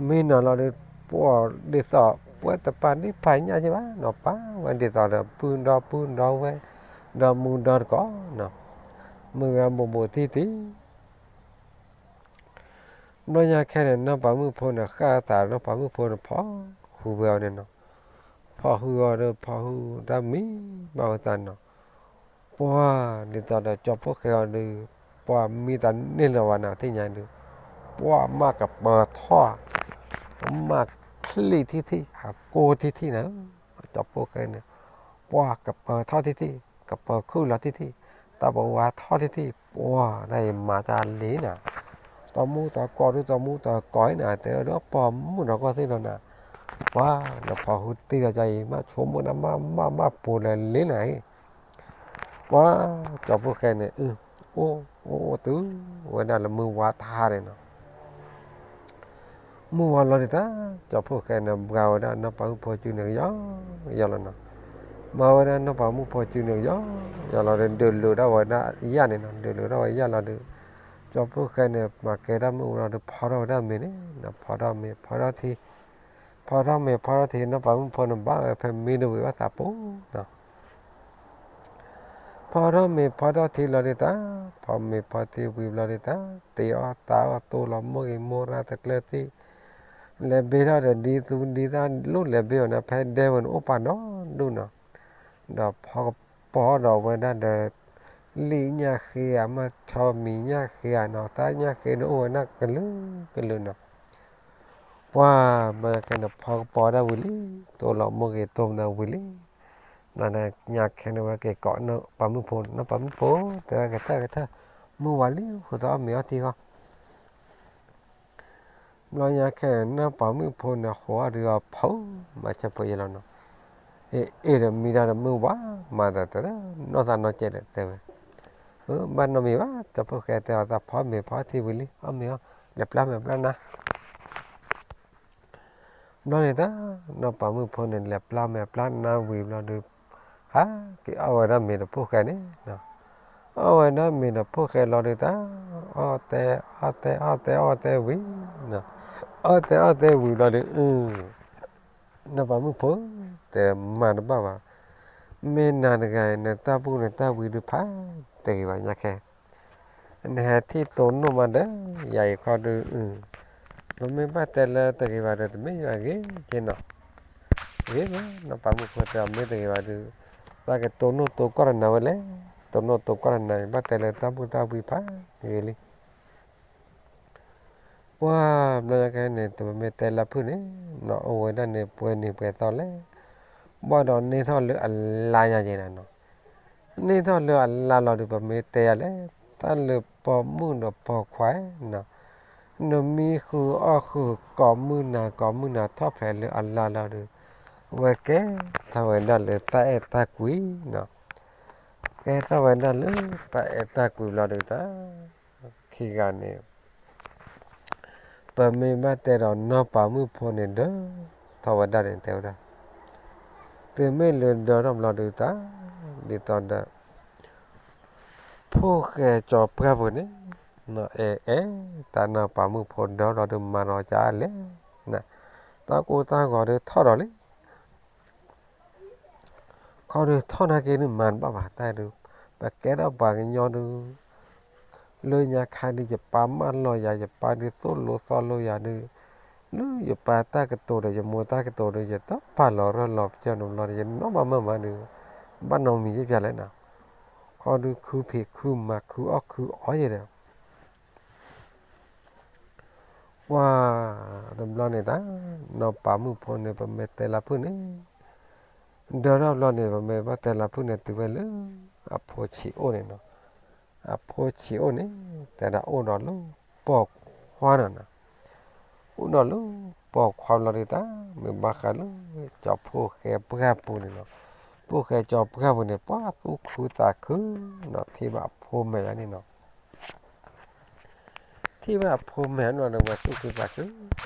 မံနီၤလီၤဒီး ပှၢ်ဒ်သိး ပှဲၤတပာ်ဒ်ဖးညၣ်က့ဘၣ်နီၤ, ပာ်ဝဲဒ်သိးဒီး ပုၢ်ဒီပုၢ်ဒီဝဲၢ်, ဒီမူဒီတကိးနီၤ, မုၢ်ဝဲဘိးဘိးထံထံ ဘျီညါခဲန့ၣ် နီၢ်ပၤမုၣ်ဖိန့ၣ် ဃၣ်သးနီၢ်ပၤမုၣ်ဖိန့ၣ် ဖီၣ်ဃုာ်ဝဲအီၤန့ၣ်နီၤ, ဖီၣ်ဃုာ်အီၤဒီး ဖီၣ်ဃုာ်တၢ်မံဘၣ်ဝဲသးနီၤ, ပှၢ်ဒ်သိးဒီးကၠီဖှိၣ်ဃဲအီၤဒီး ပှၢ်မံတၢ်န့ၢ်လၢၤဝဲန့ၣ် သ့ၣ်ညါဒုး, ပှၢ်မၤကပၢၤထီၣ်, မၤချံၣ်ထံထံ အကိၢ်ထံထံန့ၣ်, ကၠီဖှိၣ်ဃဲန့ၣ် ပှၢ်ကပၢၤထီၣ်ထံထံ, ကပၢၤခုၣ်လီၤထံထံ, တၢ်ပဝါထီၣ်ထံထံ, ပှၢ်တၢ်အံၤမၤတၢ်လံနၤ, တမူတကိးဒုတမူတကိးနၤ တဲဒီးပိာ်မုၣ်ဒီးကီၢ်သ့ၣ်ဒီးနၤ, ပှၢ်နဖီၣ်ဃုာ်တံၢ်ဒီးကၠီအံၤ မ့ၢ်ဆိကမိၣ်ဒၣ်မးမးမးပူၤလၢာ်လံနၤအံၤ, ပှၢ်ကၠီဖှိၣ်ဃဲန့ၣ် အ အိၣ်အိၣ်တုၤဝဲဒၣ်လၢမုၢ်ဝါထါန့ၣ်နီၤ မုၢ်ဝါလီၤဒုးတၢ် ကၠီဖှိၣ်ဃဲန့ၣ် ဘှါဝဲဒၣ်နီၢ်ပၤမုၣ်ဖိစုန့ၣ်ကယီယီလီၤနီၤ, ဘှါဝဲဒၣ်နီၢ်ပၤမုၣ်ဖိစုန့ၣ်ကယီယီလီၤဒီး ဒုးလိာ်ဒၣ်ဝဲဒၣ်ယၣ်န့ၣ်နီၤ, ဒုးလိာ်ဒၣ်ဝဲယၣ်လီၤဒီး ကၠီဖှိၣ်ဃဲန့ၣ် မၤကဲတၢ်မုၢ်ဝါလီၤဒီး ဖီထီၣ်ဝဲဒၣ်မ့ၤန့ၣ်နီၤ, ဖီထီၣ်မ့ၤ ဖီထီၣ်ထံ, ဖီထီၣ်မ့ၤ ဖီထီၣ်ထံ နီၢ်ပၤမုၣ်ဖိန့ၣ် ဘၣ်ဝဲဖဲမ့ၢ်တဝံၤဘၣ်သးပူၤနီၤ ဖီထီၣ်မ့ၤဖီထီၣ်ထံလီၤဒုးတၢ်, ဖီမ့ၤဖီထီၣ်ထံဝံၤဘျီဒုးတၢ်, တ့အီၣ်သးအီၣ် တိလီၤမိၢ်ဂ့ၤမိၢ်ရၣ်တကျၢၤသ့ၣ်, လဲၤဘ့ထီၣ်ဒီးဒ်သူဒ်သၣ်လိၣ်လဲၤဘ့အီၤန့ၣ် ဖဲဒဲဝဲန့ၣ်အိၣ်ပာ်ဒီဒူၣ်နီၤ, ဒီးဖီကပီၤဒီးဝဲဒၣ်ဒီး လံာ်ညၣ်ဃ့ဧါ မ့ၢ်ဆီမံၤညၣ်ဃ့ဧါနီၤ, သၣ်ညၣ်ဃ့ဒီးအိၣ်ဝဲဒၣ်ကလုာ်ကလုာ်နီၤ ပှၢ်ဘျီညါခဲန့ၣ် ဖီကပီၤဒၣ်ဝံၤလံ, တိလီၤမိၢ်ဂ့ၤတိမနၤဝံၤလံ, ဘျီညါခဲန့ၣ် ဝဲက့ၤကိးနီၢ်ပၤမုၣ်ဖိ, နီၢ်ပၤမုၣ်ဖိ တဲဝဲကထၢၣ်ကထၢၣ်, မုၢ်ဝါလံ ဃုာ်သးအီၣ်မ့ၤအီထံဃီ ဘျီညါခဲန့ၣ် နီၢ်ပၤမုၣ်ဖိန့ၣ် ဃိးအီၣ်ဒုးအီၤဖုး မၤဆၢဖိယဲလီၤနီၤ, အ့ၣ်အ့ၣ်ဒီးမံတၢ်ဒီးမုၢ်ဝါ မၤသးတနီၢ်သးနီၢ်ကဲဒီးတဲဝဲ, ဘၣ်နီတမံၤဘၣ်, ကၠီဖှိၣ်ဃဲတဲအီၤ သးဖီမ့ၤဖီထံဝံၤလံ အီၣ်မ့ၤအီၣ် လဲၤပျၢ်မ့ၤပျၢ်နါ ဘျီန့ၣ်တၢ် နီၢ်ပၤမုၣ်ဖိန့ၣ် လဲၤပျၢ်မ့ၤပျၢ်နါဝံၤဘျီဒီး ဟးက့ၤအီၣ်ဝဲဒၣ်မ့ၤဒီးဖိၣ်ဃဲန့ၣ်, အီၣ်ဝဲဒၣ်မ့ၤဒီးဖိၣ်ဃဲလီၤဒီးတၢ် အီၣ်တဲအီၣ်တဲအီၣ်တဲအီၣ်တဲဝံၤ, အီၣ်တဲအီၣ်တဲဝံၤဘျီဒီး နီၢ်ပၤမုၣ်ဖိ တဲမၤတဘၣ်ဘၣ်, မ့ၢ်နၤတဂၤအံၤ နတၢ်ဘူၣ်နတၢ်ဝံဒုးဖးတဂ့ၤဘၣ်ညါခဲ နဟဲထံၣ်တိၢ်နီၣ်မးဒီး ယၤအံၤခီဒုး, ပမ့ၢ်ဘၣ်တဲလၢတဂ့ၤဘၣ်ဒီး တမ့ၢ်ယွၤဂ့ၤက့နီၤ, ဂ့ၤမး နီၢ်ပၤမုၣ်ဖိတဲအီၤ မ့ၢ်တဂ့ၤဘၣ်ဒုး, သးကတိၢ်နီၣ်တိၢ်ကီၢ်တနၤဝဲလဲၣ်, တိၢ်နီၣ်တိၢ်ကီၢ်တနၤအံၤ ဘၣ်တဲလၢတၢ်ဘူၣ်တၢ်ဝံဖးဂ့ၤလံ ပှၢ်ဘျီညါခဲန့ၣ် တမ့ၢ်တဲလၢဖုၣ်န့ၣ်, နီၢ်အိၣ်ဝဲဒၣ်န့ၣ် ပှဲၤနံၤပှဲၤသီလဲၣ်, ဘၣ်ဒီးန့ၢ်ထီၣ်လၢအလါညါက့ၤနၤနီၤ, န့ၢ်ထီၣ်လၢအလါလီၤဒီး ပမ့ၢ်တဲယၤလဲၣ်, တၢ်လၢပိာ်မုၣ်ဒီးပိာ်ခွါနီၤ, နမံဃုာ်အီၣ်ဃုာ် ကိးမုၢ်နၤ ကိးမုၢ်နၤထီၣ်ဖျဲးလၢအလါလီၤဒီး ဝဲကဲထီၣ်ဝဲဒၣ်လၢတၢ်အဲၣ်တၢ်ကွံနီၤ ကဲထီၣ်ဝဲဒၣ်လၢ ပအဲၣ်တၢ်ကွံာ်ဘျီဒုးတၢ် ခံဂၤန့ၣ် ပမ့ၢ်ဘၣ်တဲဒီးနီၢ်ပၤမုၣ်ဖိန့ၣ် ဒၢထီၣ်ဝဲဒၣ်န့ၣ် တဲဝဲဒၣ်, တုၤမ့ၢ်လၢဒၢထီၣ်ဘျီဒုးတၢ် ဒ်သိးဒီး ဖိၣ်ဃဲကၠီၤပှၢ်ပူၤန့ၣ် အဲၣ်အဲၣ် တၢ်နီၢ်ပၤမုၣ်ဖိဒၢထီၣ်ဒီးမၤဒီးကလဲၣ်, တၢ်ကိၢ်တၢ်ဂီၤဒုးထီၣ်ဒီးလံ ခီဒုးထီၣ်နာ်က့ဒုး မၤတဘၣ်ဘၣ်တၢ်ဒုး, ပကဲထီၣ်ပှၤကညီဒုး လၢညါခါဒုး ယပၢ်မၢလီၤယၤ ယပၢ်ဒုးသိၣ်လိသီလိယၤဒုး, လၢယပၢ်တၢ်ကတိၤဒီး ယမိၢ်တၢ်ကတိၤဒုး ယတပာ်လီၤရၢၢ်လီၤပကျၢၢ်န့ၣ်ဘျီဒီး ယနီၢ်မၤမၢမၤဒုး ဘၣ်နီတမံၤယဲၢ်ပၠးလဲၣ်နီၤ, ခီဒုးခုဖံးခုမၤခုအီၣ်ခုအီယဲၢ်ဒီး ပှၤတဘျီန့ၣ်တၢ် နီၢ်ပၤမုၣ်ဖိန့ၣ် ပမ့ၢ်တဲလၢဖုၣ်န့ၣ် ဒၢထီၣ်ဘျီန့ၣ် ပမ့ၢ်ဘၣ်တဲလၢဖုၣ်န့ၣ် တုၤဝဲလၢ အဖိဆံးအိၣ်န့ၣ်နီၤ, အဖိဆံးအိၣ်န့ၣ် တဲဒၣ်အိၣ်ဒီးလၢပိာ်ခွါနီၤနီၤ, အိၣ်ဒီးလၢပိာ်ခွါဘျီဒုးတၢ် မ့ၢ်ဘၣ်ဃးလၢ ကၠီၤဖိၣ်ဃဲပှၢ်ပူၤန့ၣ်နီၤ, ဖိၣ်ဃဲကၠီၤပှၢ်ပူၤန့ၣ် ပှၤသူၣ်ခုသးခုနီၤ ထံၣ်ဘၣ်အဖိမဲာ်ညါန့ၣ်နီၤ ထံၣ်ဘၣ်အဖိမဲာ်နီၤဒီး ဝဲသူၣ်ခုသး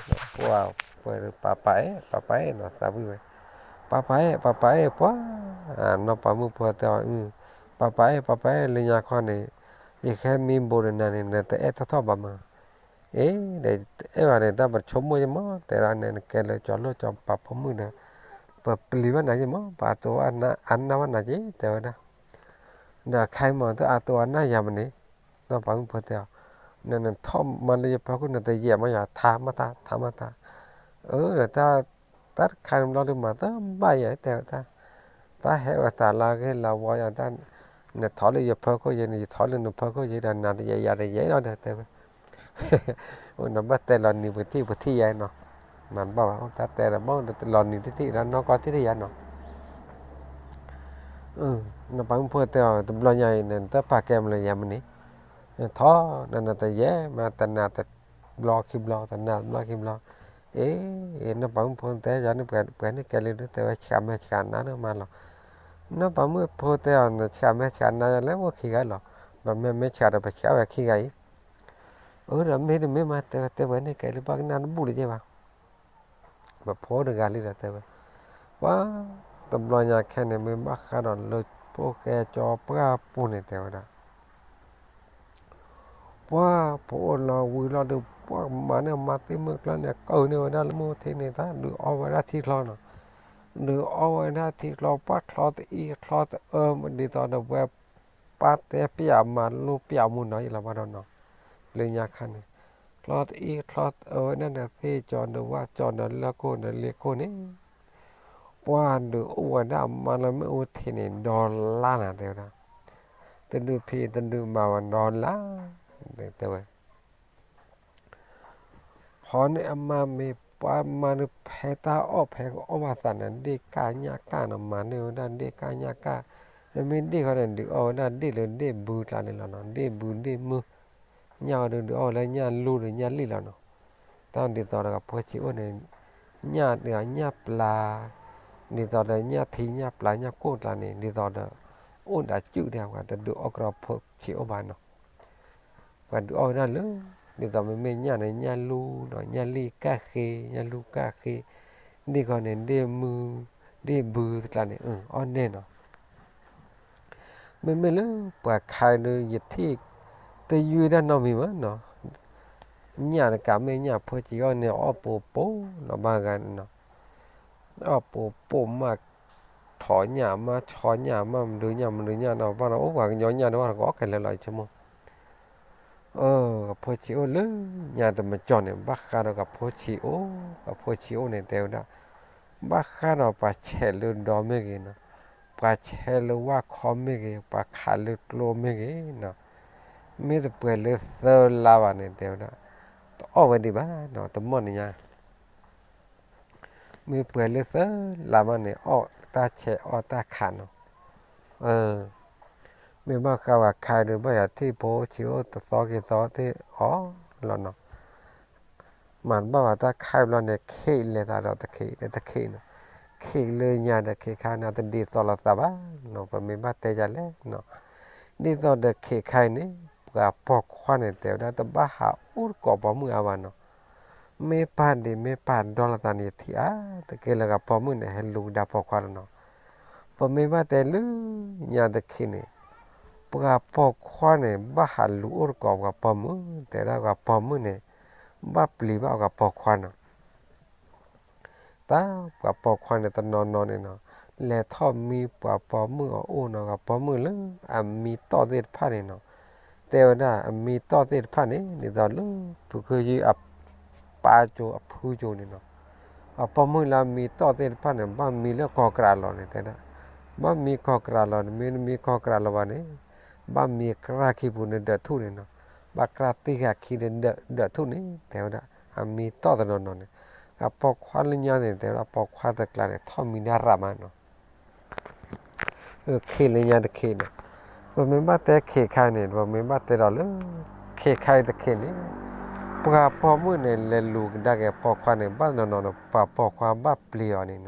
ခု, ပှၤ ပှၤပာ်ပာ်အဲၣ် ပာ်ပာ်အဲၣ်နီၤ သးဝံၣ်ဝဲ, ပာ်ပာ်အဲၣ် ပာ်ပာ်အဲၣ်ပှၤ, နီၢ်ပၤမုၣ်ဖိတဲအီၤ, ပာ်ပာ်အဲၣ် ပာ်ပာ်အဲၣ် လၢညါခီန့ၣ် ယဟဲမံဘိးဒီးနၤန့ၣ် နတအဲၣ်ထီၣ်ထီၣ်ဘၣ်မး, အ့ ဒီးအဲၣ်ဘၣ်န့ၣ် တၢ်ပဆိကမိၣ်ယမး တဲဒၣ်န့ၣ် နကဲလၢကၠီၤလိၣ်ကၠီၤပၤဖိမုၣ်ဒီး ပပျံၤဘၣ်နၤယမး ပအတိၢ်အနၢ်ဝဲနၤက့ တဲဝဲဒၣ် ဒီးခဲအံၤမး တၢ်အတိၢ်အနၢ်ယၤမးန့ၣ်, နီၢ်ပၤမုၣ်ဖိတဲအီၤ, နနထီၣ်မၤလၢယဖီခိၣ် နတယဲၢ်မးယၤ ထါမးတၢ် ထါမးတၢ်, အၢ ဒီးတၢ်တခါန့ၣ်ဘျီဒုးမၤတဘၣ်ယၤ တဲဝဲတၢ်, တၢ်ဟဲဝဲသးလၢအဂ့ၢ်လၢအဝီယၤတၢ်, နထီၣ်လၢယဖီခိၣ်ယဲန့ၣ် ယထီၣ်လၢနဖီခိၣ်ယဲဒီး နၤတယဲၢ်ယၤတယဲၢ်လီၤဒီး တဲဝဲ အိၣ်နဘၣ်တဲလီၤနံၤပထံၣ်ပထံၣ်ယဲနီၤ, မၤတဘၣ်ဘၣ် အိၣ်တၢ်တဲဒီး ဘၣ်လီၤနံၤတထံၣ်ဒီး နီၢ်ကီၢ်တထံၣ်ယဲနီၤ, နီၢ်ပၤမုၣ်ဖိတဲအီၤ တဘျီညါအံၤန့ၣ် နတပာ်ကဲမးလၢယၤမးန့ၣ်, နထီၣ်ဒီးနတယဲၢ်မး တနၤတဘျီခံဘျီ တနၤတဘျီခံဘျီ, အ့ နီၢ်ပၤမုၣ်ဖိတဲယၤန့ၣ် ပှၤန့ၣ်ကဲလံ တဲဝဲဆှးမဲဆှးနါန့ၣ်မးလီၤ, နီၢ်ပၤမုၣ်ဖိတဲအီၤ နဆှးမဲဆှးနါယၤလၢပှၤခံဂၤလီၤ, ပမ့ၢ်မ့ၢ်ဆှးဒီးပဆှးဝဲခံဂၤအံၤ အၢ ဒီးမ့ၢ်တမ့ၢ်မး တဲဝဲ တဲဝဲန့ၣ်ကဲလၢပှၤကနၣ်တဘူၣ်လၢၤဘၣ်, ပဖိတဂၤလံဒီးတဲဝဲ, ပှၤတဘျီညါခဲန့ၣ် မ့ၢ်ဘၣ်ဃးဒီးလၢဖိၣ်ဃဲကၠီၤပှၢ်ပူၤန့ၣ် တဲဝဲဒၣ် ပှၤပအိၣ်လီၤဝံၤလီၤဒီး ပှၤမၤန့ၢ်မၤသ့ၣ်မုၢ်ကျၢၢ်န့ၣ် ကုၢ်န့ၢ်ဝဲဒၣ်လၢမုၢ်ထံန့ၣ် တၢ်ဒုးအီဝဲဒၣ်ထံချီနီၤ, ဒုးအီဝဲဒၣ်ထံချီ ပှၤချီတအံၤချီတအၢ ဒ်သိးဒီးဝဲ ပၢ်တဲပျးမၤလိပျးမူနီၤ ယလီၤဘၣ်ဒီးနီၤ, လၢညါခါန့ၣ် ချီတအံၤချီတအၢဝဲဒၣ်န့ၣ် သ့ၣ်ကၠီၤဒီးဝၣ်ကၠီၤဒီးလၢခိၣ်ဒီးလ့ခိၣ်န့ၣ် ပှၤဒုးအိၣ်ဝဲဒၣ်မၤလၢမ့ၣ်အူထံန့ၣ် ဒီလါနၤ တဲဝဲဒၣ်, တဒုးဖံးတဒုးမၤဝဲဒီလါ, တဲဝဲ ဖီန့ၣ်အမါမ့ၢ်ပှၤမၤဒုးဖဲတၢ်အီၣ်ဖဲကအီၣ်ဘၣ်သးန့ၣ် ဒ့ၣ်ကၢ်ညၣ်ကၢ်နီၤ မၤန့ၢ်ဝဲဒၣ်ဒ့ၣ်ကၢ်ညၣ်ကၢ်, မ့မ့ၢ်ဒ့ၣ်ဃီန့ၣ် ဒုးအီၣ်ဝဲဒၣ်ဒ့ၣ်လၢဒ့ၣ်ဘုကျါန့ၣ်လီၤနီၤ ဒ့ၣ်ဘုဒ့ၣ်မုၢ်, ညၣ်ဝဲဒုးဒုးအီၣ်ဝဲလၢညၣ်လူၢ်ဒီးညၣ်လံၣ်လီၤနီၤ, တၢ်ဒ်သိးဒီးကဖိဆံးအိၣ်န့ၣ်, ညၣ်ဒီးညၣ်ပျၢ်, ဒ်သိးဒီးညၣ်ထံညၣ်ပျၢ်ညၣ်ကိၣ်ကျါန့ၣ် ဒ်သိးဒီး, အိၣ်ဒၣ်စုၣ်ဒၣ်ပှၤတဒုးအီၣ်ကဒီးဖိဆံးအိၣ်ဘၣ်နီၤ ပှၤဒုးအီၣ်ဝဲဒၣ်လၢ, ဒ်သိးမ့မ့ၢ်ညၣ်န့ၣ် ညၣ်လူၢ်ဒီးညၣ်လံၣ်ကၢ်ဃ့, ညၣ်လူၢ်ကၢ်ဃ့, ဒ့ၣ်ခီန့ၣ် ဒ့ၣ်မုၢ်, ဒ့ၣ်ဘုတကျါန့ၣ် အီၣ်န့ၢ်နီၤ, မ့မ့ၢ်လၢပှၤခါဒုးယထံၣ်, တယုၢ်ဒၣ်နီတမံၤမးနီၤ, ညၣ်တကးမ့ၢ်ညၣ်ဖိဆံးအီၣ်န့ၢ်အီၣ်ပိာ်ပိာ်လီၤဘၣ်ဂၤန့ၣ်နီၤ, အီၣ်ပိာ်ပိာ်မး ထိးညၣ်မးဆီညၣ်မး မဒုညၣ်မဒုညၣ်နီၤ ဘၣ်ဒီးအိၣ်ပှၤကညီညၣ်ဒီးဘၣ်တကိးခဲလၢာ်လီၤ ယဆိကမိၣ်, အၢ ကဖိဆံးအိၣ်လၢညါတမကၠီၣ်န့ၣ် ဘၣ်ဃးဒီးကဖိဆံးအိၣ်, ကဖိဆံးအိၣ်န့ၣ် တဲဝဲဒၣ်, ဘၣ်ဃးဒီးပှၤဆဲးလၢဒီမ့ၢ်ဂ့ၤနီၤ, ပှၤဆဲးလၢဝၣ်ခီမ့ၢ်ဂ့ၤ, ပှၤခးလၢကျိမ့ၢ်ဂ့ၤနီၤ, မ့ၢ်တပှဲၤလၢသၢလါဘၣ်န့ၣ် တဲဝဲဒၣ်, တအီၣ်ဝဲဒံးဘၣ်နီၤ တမီၢ်န့ၣ်ညါ မ့ၢ်ပှဲၤလၢသၢလါမးန့ၣ် အီၣ်တၢ်ဆဲးအီၣ်တၢ်ခးနီၤ, မ့ၢ်ဘၣ်ဃးဝဲခါဒုး ဘၣ်ယၤထံၣ်ဖိဆံးအိၣ်တသီက့ၤသီသ့ၣ်အီၣ်လီၤနီၤ, မၤတဘၣ်ဘၣ်တၢ်ခးဘျီန့ၣ် ခံးလဲၤသးဒီးတခံးတခံးနီၤ, ခံး ခ့လၢညါဒီးခ့ခါန့ၣ် တဒ်သိးလိာ်သးဘၣ်နီၤ, ပမ့ၢ်ဘၣ်တဲဒ်လဲၣ်နီၤ, ဒ်သိးဒီးခ့ခါအံၤန့ၣ် ပှၤပိာ်ခွါန့ၣ် တဲဝဲဒၣ်တဘၣ်ဟးအိၣ်တကိးပိာ်မုၣ်အါဘၣ်နီၤ, မ့ၢ်ပာ်ဒံးမ့ၢ်ပာ်ဒီလိာ်သးန့ၣ် ယထံၣ်အါတက့ၢ်လၢပှၤပိာ်မုၣ်န့ၣ် ဟဲလူၤကဒါပိာ်ခွါလီၤနီၤ. ပမ့ၢ်ဘၣ်တဲလၢညါတခ့န့ၣ် ပှၤပိာ်ခွါန့ၣ် ဘၣ်ဟးလူၤအိၣ်တကိးပှၤပိာ်မုၣ်, တဲဒၣ်ပှၤပိာ်မုၣ်န့ၣ် ဘၣ်ပျံၤဘၣ်ပှၤပိာ်ခွါနီၤ. တၢ်ပှၤပိာ်ခွါန့ၣ်တနီၤနီၤန့ၣ်နီၤ, လဲၤထီၣ်မံပှၤပိာ်မုၣ်အအိၣ်နီၤ, ပှၤပိာ်မုၣ်လၢအမံတီၢ်သ့ၣ်တဖၣ်န့ၣ်နီၤ, တဲဝဲဒၣ်အမံတီၢ်သ့ၣ်တဖၣ်န့ၣ် ဒ်သိးလၢ ဖုခ့ယုၢ်အပၢ်ကၠိအဖုကၠိန့ၣ်နီၤ, ပှၤပိာ်မုၣ်လၢအမံတီၢ်သ့ၣ်တဖၣ်န့ၣ် ဘၣ်မံလၢကီၢ်ကရးလီၤန့ၣ် တဲဒၣ်, ဘၣ်မံကီၢ်ကရးလီၤန့ၣ်, မ့ၢ်နမံကီၢ်ကရးလီၤဘၣ်န့ၣ် ဘၣ်မံကြၢးခံပူၤန့ၣ်ဒၢးထူၣ်န့ၣ်နီၤ, ဘၣ်ကြၢးတံၢ်ဃာ်ခံဒီးဒၢးထူၣ်န့ၣ် တဲဝဲဒၣ်, အမံတီၢ်တနီၤနီၤန့ၣ်, အပိာ်ခွါလၢညါန့ၣ် တဲဝဲဒၣ်ပိာ်ခွါတကျါန့ၣ် ထီၣ်မံဒၣ်ရးမးနီၤ. ခ့လၢညါတခ့န့ၣ်, ပမ့ၢ်ဘၣ်တဲခ့ခါန့ၣ် ပမ့ၢ်ဘၣ်တဲဒီးလၢ ခ့ခါအံၤတခ့န့ၣ်, ပှၤပိာ်မုၣ်န့ၣ် လဲၤလူၤကဒါက့ၤပိာ်ခွါန့ၣ် ဘၣ်နီၤနီၤန့ၣ် ပှၤပိာ်ခွါဘၣ်ပျံၤအီၤန့ၣ်နီၤ,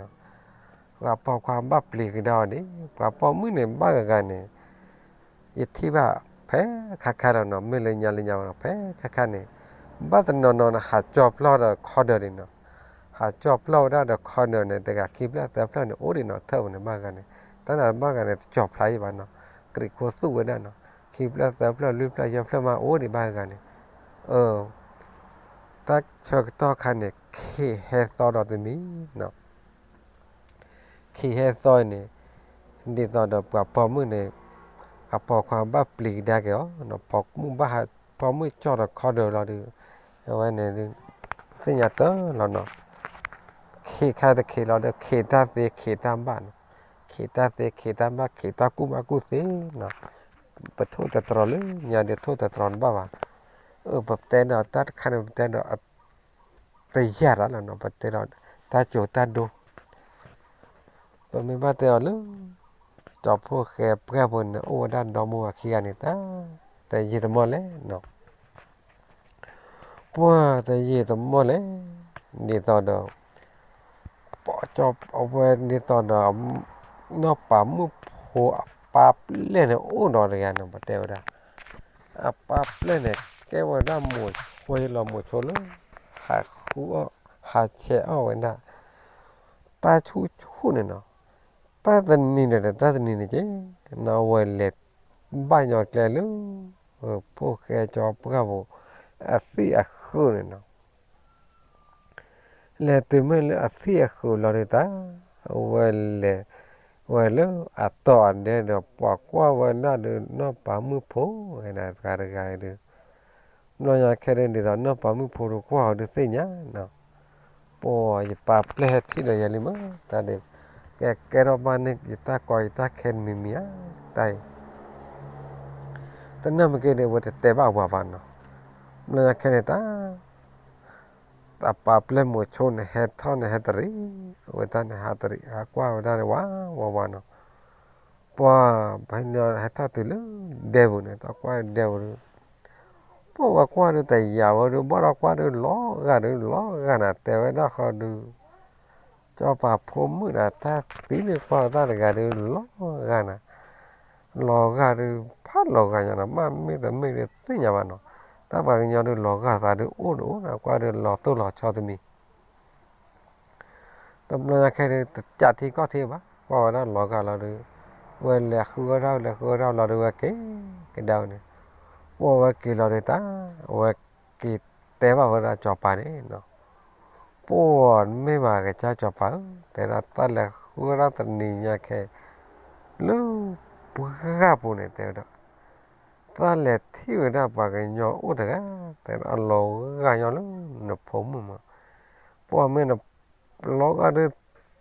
ပှၤပိာ်ခွါဘၣ်ပျံၤကဒါအီၤန့ၣ် ပှၤပိာ်မုၣ်န့ၣ် ဘၣ်ဂၤဂၤန့ၣ် ယထံၣ်ဘၣ်ဖဲခါခါလီၤနီၤ, မ့ၢ်လၢညါလၢညါဘၣ်နီၤ, ဖဲခါခါန့ၣ် ဘၣ်တနီၤနီၤန့ၣ် ဟးကၠီၣ်ပျီၢ်ဒီးခီဒၢးန့ၣ်နီၤ, ဟးကၠီၣ်ပျီၢ်ဝဲဒၣ်ဒီးခီဒၢးန့ၣ် တဂၤခံဖျၢၣ်သၢဖျၢၣ်န့ၣ် အိၣ်ဒံးနီၤ, ထၢၣ်ပူၤန့ၣ် ဘၣ်ဂၤန့ၣ်, တၢ်န့ၣ်ဘၣ်ဂၤန့ၣ် တကၠီၣ်ဖျါယံၤဘၣ်နီၤ, ကြံးခိသူၣ်ဝဲဒၣ်နီၤ, ခံဖျၢၣ်သၢဖျၢၣ်လွံၢ်ဖျၢၣ်ယဲၢ်ဖျၢၣ်မး အိၣ်ဒံးဘၣ်ဂၤန့ၣ်, အ တၢ်ဆၢကတီၢ်ခါန့ၣ် ခ့ဟဲသီဒီးတမံၤနီၤ, ခ့ဟဲသီန့ၣ် ဒ်သိးဒီးပှၤပိာ်မုၣ်န့ၣ် အပိာ်ခွါဘၣ်ပျံၤကဒါက့ၤအီၤ, ပိာ်မုၣ်ဘၣ်ဟး ပိာ်မုၣ်ကၠီၣ်ဒီးခီဒၢးလီၤဒီး အဝဲန့ၣ် သ့ၣ်ညါတၢ်လီၤနီၤ, ခ့ခါတခ့လီၤဒီး ခ့တၢ်သ့ခ့တၢ်ဘၣ်နီၤ, ခ့တၢ်သ့ခ့တၢ်ဘၣ် ခ့တၢ်ကူၣ်ဘၣ်ကူၣ်သ့နီၤ, ပထိၣ်တတြီၤလၢညါဒီးထိၣ်တတြီၤတဘၣ်ဘၣ်, အ ပတဲဒီးတၢ်တခါန့ၣ် ပတဲဒီး တယၢ်တၢ်လီၤနီၤ, ပတဲဒီးတၢ်ကၠိၤတၢ်ဒိ, ပမ့ၢ်ဘၣ်တဲအီၤလၢ ကၠီၤဖိၣ်ဃဲပှၢ်ဖိန့ၣ် အိၣ်ဝဲဒၣ်ဒီမါဝၤခံဂၤန့ၣ် တၢ်တယံာ်တမီၢ်လဲၣ်နီၤ, ပှၢ်တယံာ်တမီၢ်လဲၣ်, ဒ်သိးဒီး အဝဲဒ်သိးဒီး နီၢ်ပၤမုၣ်ဖိအပၢ်ပျဲၢ်န့ၣ် အိၣ်ဒီးတဂၤန့ၣ် ပတဲဝဲဒၣ် အပၢ်ပျဲၢ်န့ၣ် ကဲဝဲဒၣ်မိၤဆိလၢ ဟးဃုအီၣ် ဟးဆဲးအီၣ်ဝဲဒၣ် တၢ်ဆူၣ်ဆူၣ်န့ၣ်နီၤ, တၢ်တနံၤန့ၣ်ဒီး တၢ်တနံၤန့ၣ်က့ၤ နီၤဝဲလဲၤဘၣ်ညီကျဲလၢ ဖိၣ်ဃဲကၠီၤပှၢ်ဖိ အသံၣ်အဃုာ်န့ၣ်နီၤ လဲၤတုၤမ့ၢ်လၢအသံၣ်အဃုာ်လီၤဒုးတၢ်, အဝဲလဲၤဝဲလၢအတီၢ်အဒဲဒီး ပှၤကွၢ်ဝဲဒၣ်ဒီး နီၢ်ပၤမုၣ်ဖိဝဲဒၣ်တဂၤတဂၤအံၤဒုး, ဘျီညါခဲဒုး ဒ်သိးနီၢ်ပၤမုၣ်ဖိဒီးကွၢ်အီၤဒုးသ့ၣ်ညါနီၤ, ပှၤယပၢ်ပျဲၢ်ဟဲထံၣ်ဒီးယၤလံမး တၢ်ဒုး, ကဲကဲထီၣ်ဘၣ်န့ၣ် ယတၢ်ကီယတၢ်ခဲတမံၤမံၤဧါ, တၢ်အံၤ တနၢ်မ့ၢ်က့ၤဒီး အဝဲတတဲဘၣ်ဝၤဘၣ်နီၤ, ဘျီညါခဲန့ၣ်တၢ် အပၢ်ပျဲၢ်မိၤဆိန့ၣ် ဟဲထီၣ်န့ၣ် ဟဲတရံး, အဝဲတၢ်န့ၣ် ဟးတရံး ဟးကွၢ်ဝဲဒၣ်န့ၣ် ဝါဝါဝါနီၤ, ပှၤ ပှၤဟဲထီၣ်တုၤလၢဒဲပူၤန့ၣ် တၢ်ကွၢ်ဒဲပူၤဒီး, ပှၤဝဲကွၢ်ဒီးတယာ်ဝဲဒီး ဘၣ်ဒီးကွၢ်ဒီးလီၤဂာ်ဒီးလီၤဂာ်နၤ တဲဝဲဒၣ်ဃီဒီး ကၠီၤပၤဖိမုၣ်ဒီး တၢ်သံန့ၣ်ကွၢ်တၢ်တဂၤဒီးလီၤဂာ်နၤ, လီၤဂာ်ဒီး ဖးလီၤဂာ်ညါနီၤ မ့ၢ်မ့ၢ်တမ့ၢ်ဒီးသ့ၣ်ညါဘၣ်နီၤ, တၢ်ပှၤကညီဒီးလီၤဂာ်သးဒီးအိၣ်ဒီးအိၣ်နၤ ကွၢ်ဒီးလီၤတိၢ်လီၤဆီတမံၤ တဘျီညါခဲဒီး တကးထံကီၢ်ထံဘၣ် ကွၢ်ဝဲဒၣ်လီၤဂာ်လီၤဒီး ဝဲလဲၤဃုဝဲဒၣ် လဲၤဃုဝဲဒၣ်လီၤဒီး ဝဲက့ၤကဒါဝဲန့ၣ်, ပှၤဝဲက့ၤလီၤဒီးတၢ် ဝဲက့ၤတဲဘၣ်ဝဲဒၣ်ကၠီၤပၤန့ၣ်နီၤ, ပှၤမ့ၢ်မၤကစၢ်ကၠီၤပၤဧၢ, တဲဒၣ်တၢ်လဲၤဃုဝဲဒၣ်တနံၤညါခဲ လၢပှၢ်ပူၤန့ၣ် တဲဝဲဒၣ် တၢ်လဲၤထံၣ်ဝဲဒၣ်ပှၤကညီအိၣ်တဂၤ တဲဒၣ်အလီၤဂာ်ညီလၢနဖိမုၣ်မး, ပှၤမ့ၢ်နလီၤဂာ်ဒီး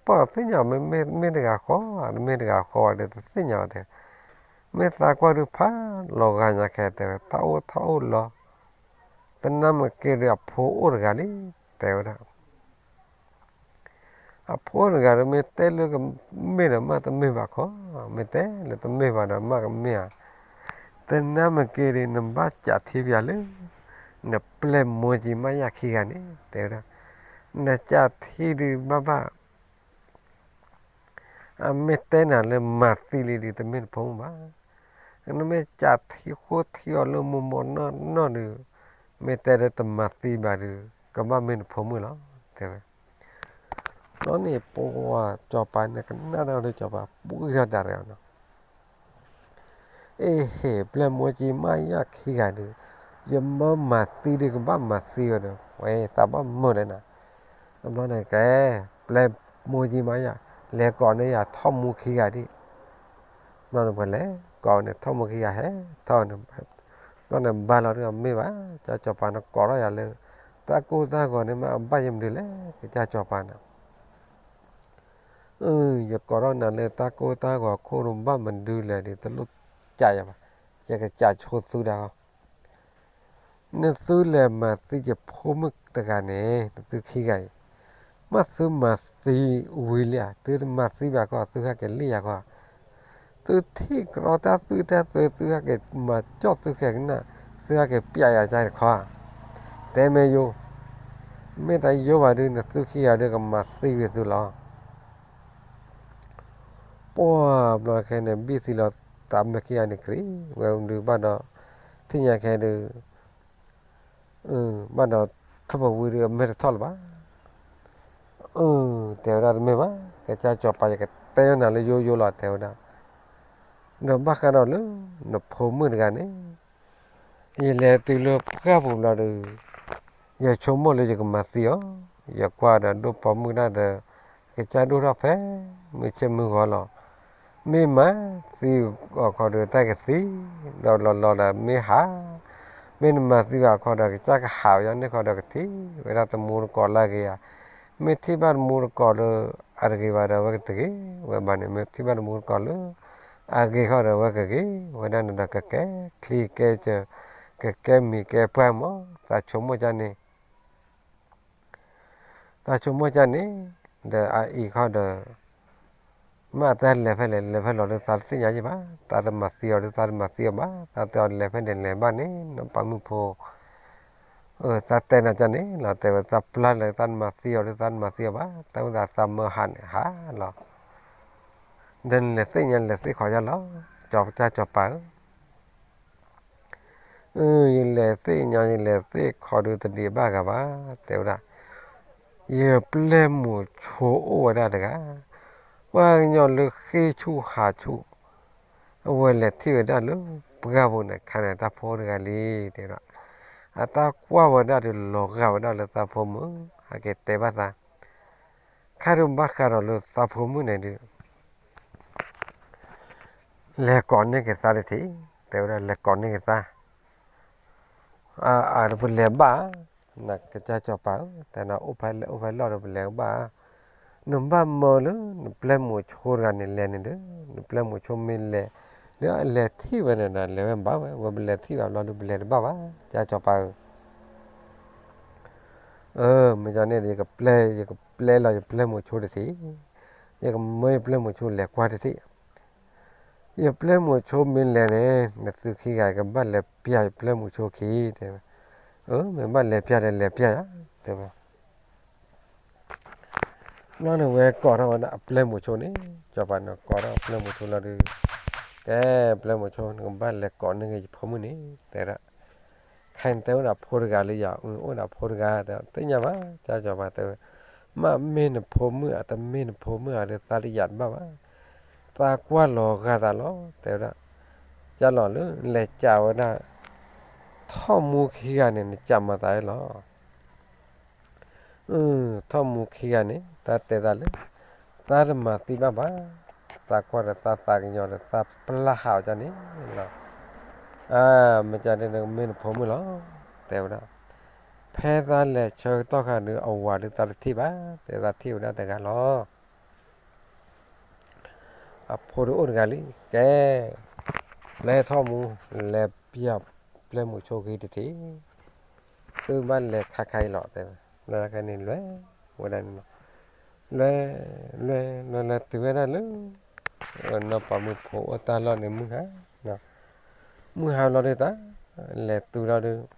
ပှၤသ့ၣ်ညါမ့ၢ်မ့ၢ်တဂၤဃီ မ့ၢ်တဂၤဃီဒီးတသ့ၣ်ညါဘၣ်တဲ, မ့ၢ်သးကွၢ်ဒုးဖးလီၤဂာ်ညါခဲတဲဝဲ တၢ်အိၣ်ထီၣ်အိၣ်လီၤ, တနၢ်မ့ၢ်က့ၤဒီးအဖိအိၣ်တဂၤလံ တဲဝဲဒၣ် အဖိတဂၤဒီးမ့ၢ်တဲလၢကမ့ၢ်ဒီးမ့ၢ်တမ့ၢ်ဘၣ်ခီ, မ့ၢ်တဲလၢတမ့ၢ်ဘၣ်ဒီးမ့ၢ်ကမ့ၢ်ဧါ, တနၢ်မ့ၢ်က့ၤဒီးနဘၣ်ကးထံပယၤလၢ နပျဲၢ်မိၢ်ကံမးယၤခံဂၤန့ၣ် တဲဝဲဒၣ်, နကးထံဒုးဘၣ်ဘၣ် အမ့ၢ်တဲနၤလၢမၤသံလံဒီး တမ့ၢ်နဖိမုၣ်ဘၣ်. နမ့ၢ်ကးထံဃိထံအီၤလၢမိၢ်မိၢ်နီၢ်နီၢ်ဒီး, မ့ၢ်တဲလၢတမၤသံဘၣ်ဒီး, ကဘၣ်မ့ၢ်နဖိမုၣ်လီၤ တဲဝဲ. ဘျီန့ၣ်ပှၤစီၤပၤန့ၣ်ကနၣ်ဒီးစီၤပၤပှ့ၤထီၣ်တၢ်တဂၤနီၤ, အ့ဟ့ၣ် ပျဲၢ်မိၢ်ကံမးယၤခံဂၤဒီး, ယမၢမၤသံဒီး ကဘၣ်မၤသံဝဲဒီး ဝဲသးဘၣ်မုာ်လဲၣ်နၤ. တဘျီန့ၣ်ကဲ, ပျဲၢ်မိၢ်ကံမးယၤ, လဲၤကိးန့ၢ်ယၤထီၣ်မူခံဂၤဒံး. ဘျီန့ၣ်ပှၤလဲၤကိးန့ၢ်ထီၣ်မူခံဂၤဟဲထီၣ်န့ၣ်, ဘျီန့ၣ်ဘါလီၤဒီး မ့ၢ်ဘၣ် ကစၢ်စီၤပၤန့ၣ်ကိးထီၣ်ယၤလၢ တၢ်ကိၢ်တၢ်ဂီၤန့ၣ် မ့ၢ်အဘၣ်ယမနုၤလဲၣ် ကစၢ်စီၤပၤန့ၣ် အၢ ယကိးထီၣ်နၤလၢတၢ်ကိၢ်တၢ်ဂီၤခိၣ်ဒီး ဘၣ်မနုၤလဲၣ်ဒီး တလိၣ်ကးယၤဘၣ်, ယကစးဆိသုဒၣ်ဃီ. နသုလဲၤမၤသံယဖိမုၣ်တဂၤန့ၣ် နသုခံဂၤအံၤ, မ့ၢ်သုမၤသံဝံၤလံဧါ, သုတမၤသံဘၣ်ခီ သုဟဲက့ၤလံၣ်ယၤခီ, သုထံၣ်ကရီတၢ်သုတၢ်သု သုဟဲက့ၤမၤကၠီၣ်သုဃဲၤကနၣ်, သုဟဲက့ၤပျးယၤကါတခီဧါ. တဲမ့ၢ်ယိ, မ့ၢ်တယိဘၣ်ဒီး နသုခံဂၤဒီးကမၤသံဝံၤသုလီၤ. ပှၢ်ဘျီခဲန့ၣ် ဘံၣ်သံလီၤသးမ့ၢ်ခံဂၤန့ၣ် ကြံၤဝဲဒုးဘၣ်ဒီး ထံၣ်ညါခဲဒုး ဘၣ်ဒီးထီၣ်ပဝံၤဒီး အမဲာ်တထီၣ်လၢၤဘၣ်. အၢ တဲဝဲဒၣ်တမ့ၢ်ဘၣ်, ကစၢ်စီၤပၤ ယကတဲယိၣ်နၤလၢယိယိလီၤ တဲဝဲဒၣ်. ဒီးဘၣ်ဃးဒီးလၢ နဖိမုၣ်တဂၤန့ၣ် ယလဲၤတုၤလၢပှၢ်ပူၤဘျီဒီး ယဆိကမိၣ်လၢယကမၤသံအီၤ, ယကွၢ်ဒီးဒိၣ်ပိာ်မုၣ်ဒၣ်ဒီး ကစၢ်ဒိၣ်ထီၣ်ဖဲမုၢ်ဆ့ၣ်မုၢ်ဂီၤလီၤ. မ့ၢ်မၤသံအီၤခီဒီးတၢ်ကသံ, ဒီးလီၤလီၤဒီးမ့ၢ်ဟး, မ့ၢ်နမၤသံဘၣ်ခီဒီး ကစၢ်ကဟးဝဲဒၣ်န့ၣ်ခီဒီး ကထံၣ်ဝဲဒၣ်တမူတကိးလၢအဂ့ၤဧါ. မ့ၢ်ထံၣ်ဘၣ်တမူတကိးလၢအတဂ့ၤဘၣ်ဒီး အဝဲကတဂ့ၤဝဲဘၣ်န့ၣ်, မ့ၢ်ထံၣ်ဘၣ်တမူတကိးလၢအဂ့ၤခီဒီး အဝဲကဂ့ၤဝဲဒၣ်န့ၣ်ဒီး ကကဲချံကဲစၢၤ, ကကဲမံၤကဲပှၢ်မး, သးဆိကမိၣ်ကန့ၣ် သးဆိကမိၣ်ကန့ၣ်, ဒီးအအံၤခီဒီး မ့ၢ်အတၢ်လဲၤဖဲလဲၣ် လဲၤဖဲလဲၣ်ဒီး သးတသ့ၣ်ညါယဲၢ်ဘၣ်, သးတမၤသံအီၤဒီး သးတမၤသံအီၤဘၣ်, သးတဲအီၤလဲၤဖဲန့ၣ်လဲၤဘၣ်န့ၣ် နီၢ်ပၤမုၣ်ဖိ, အၢ သးတဲနၤကန့ၣ်လီၤ, တဲဝဲသးပျၢ်လၢ သးတမၤသံအီၤဒီး သးတမၤသံအီၤဘၣ်, တၢ်ဝဲသးသးမၢဟးန့ၣ်ဟးလီၤ. ဒီးနလဲၤသ့ၣ်ညါလဲၤသ့ၣ်ခီယါလီၤ, ကစၢ်စီၤပၤဧၢ အၢ ယလဲၤသ့ၣ်ညါ ယလဲၤသ့ၣ်ခီဒီး တဒံးဘၣ်ဂၤဘၣ်, တဲဝဲဒၣ်, ယပျဲၢ်မိၤဆိအိၣ်ဝဲဒၣ်တဂၤ, ပှၤကညီလၢဃ့ဆူၣ်ဟးဆူၣ်, အဝဲလဲၤထံၣ်ဝဲဒၣ်လၢပှၢ်ပူၤန့ၣ် ခါန့ၣ်တၢ်ဖိတဂၤလံ, တဲဝဲဒၣ်, အတၢ်ကွၢ်ဝဲဒၣ်ဒီးလီၤဂာ်ဝဲဒၣ်လၢသးဖိမုၣ်, ဟဲက့ၤတဲဘၣ်သး, ခါဒီးဘၣ်ဃးဒီးလၢသးဖိမုၣ်န့ၣ်ဒီး လဲၤကိးန့ၢ်က့ၤသးတထံၣ်, တဲဝဲဒၣ်လဲၤကိးန့ၢ်က့ၤသး, အၢ ပလဲၤဘၣ်, နကစၢ်စီၤပၤဧၢ, တဲနၤအိၣ်ဖဲလဲၣ်အိၣ်ဖဲလဲၣ်ဒီး ပလဲၤဘၣ်, နဘၣ်မၢလၢနပျဲၢ်မိၤဆိတဂၤန့ၣ်လဲၤန့ၣ်ဒီး, နပျဲၢ်မိၤဆိမ့ၢ်လဲၤ, ဒီးအလဲၤထံၣ်ဝဲန့ၣ်ဒီးလဲၤဝဲဘၣ်ဝဲ, ဝဲပလဲၤထံၣ်ဘၣ်ဘျီဒီး ပလဲၤတဘၣ်ဘၣ်, ကစၢ်စီၤပၤဧၢ အၢ မ့ၢ်ကန့ၣ်ဒီး ယကပျဲ, ယကပျဲလီၤယပျဲၢ်မိၤဆိတထံၣ်, ယကမၢယပျဲၢ်မိၤဆိလဲၤကွၢ်တထံၣ်, ယပျဲၢ်မိၤဆိမ့ၢ်လဲၤန့ၣ် နသုခံဂၤကဘၣ်လဲၤပျၢ်ယပျဲၢ်မိၤဆိခံ, တဲဝဲ, အၢ မ့ၢ်ဘၣ်လဲၤပျၢ်ဒီးလဲၤပျၢ်ယၤ, တဲဝဲ ဘျီန့ၣ်ဝဲကိးထီၣ်ဝဲဒၣ်အပျဲၢ်မိၤဆိန့ၣ်, စီၤပၤန့ၣ်ကိးထီၣ်အပျဲၢ်မိၤဆိလီၤဒီး, ကဲ ပျဲၢ်မိၤဆိ နကဘၣ်လဲၤကိးန့ၢ်က့ၤယဖိမုၣ်န့ၣ်, တဲဒၣ်, ခဲအံၤနတဲအိၣ်ဒီးဖိတဂၤလၢယၤ, အိၣ်ဒီးဖိတဂၤ, တဲသ့ၣ်ညါဘၣ်, ကစၢ်စီၤပၤတဲဝဲ, မ့ၢ်မ့ၢ်နဖိမုၣ်ဧါ တမ့ၢ်နဖိမုၣ်ဧါဒီး သးတယာ်တဘၣ်ဘၣ်, သးကွၢ်လီၤဂာ်သးလီၤ, တဲဝဲဒၣ်, ကလီၤလၢလဲၤကးဝဲဒၣ် ထီၣ်မူခံဂၤန့ၣ် နကးမၤသးလီၤ ထီၣ်မူခံဂၤန့ၣ် တၢ်တဲသးလၢ သးတမၤသံဘၣ်ဘၣ်, သးကွၢ်ဒီးသးသးကညီၤဒီး သးပျၢ်ဟးအီၤကန့ၣ်လီၤ. အၢ မ့ၢ်ကန့ၣ်ဒီး မ့ၢ်နဖိမုၣ်လီၤ, တဲဝဲဒၣ်, ဖဲသးလဲၤဆၢကတီၢ်ခါဒီး အဝၤဒီးသးတထံၣ်ဘၣ်, တဲသးထံၣ်ဝဲဒၣ်တဂၤလီၤ. အဖိဒုးအိၣ်တဂၤလံ, ကဲ, ပျဲထီၣ်မူ, လဲၤပျၢ်ပျဲၢ်မိၤဆိခံတထံၣ်, သုဘၣ်လဲၤခါခါအံၤလီၤ, တဲဝဲ, လၢခဲန့ၣ်လဲၤဝဲဒၣ်န့ၣ်လီၤ. လဲၤ, လဲၤ, လဲၤ, လဲၤတုၤဝဲဒၣ်လၢ နီၢ်ပၤမုၣ်ဖိအိၣ်တၢ်လီၢ်န့ၣ်မုၢ်ဟါ, မုၢ်ဟါလီၤဒုးတၢ်, လဲၤတုၤလီၤဒုး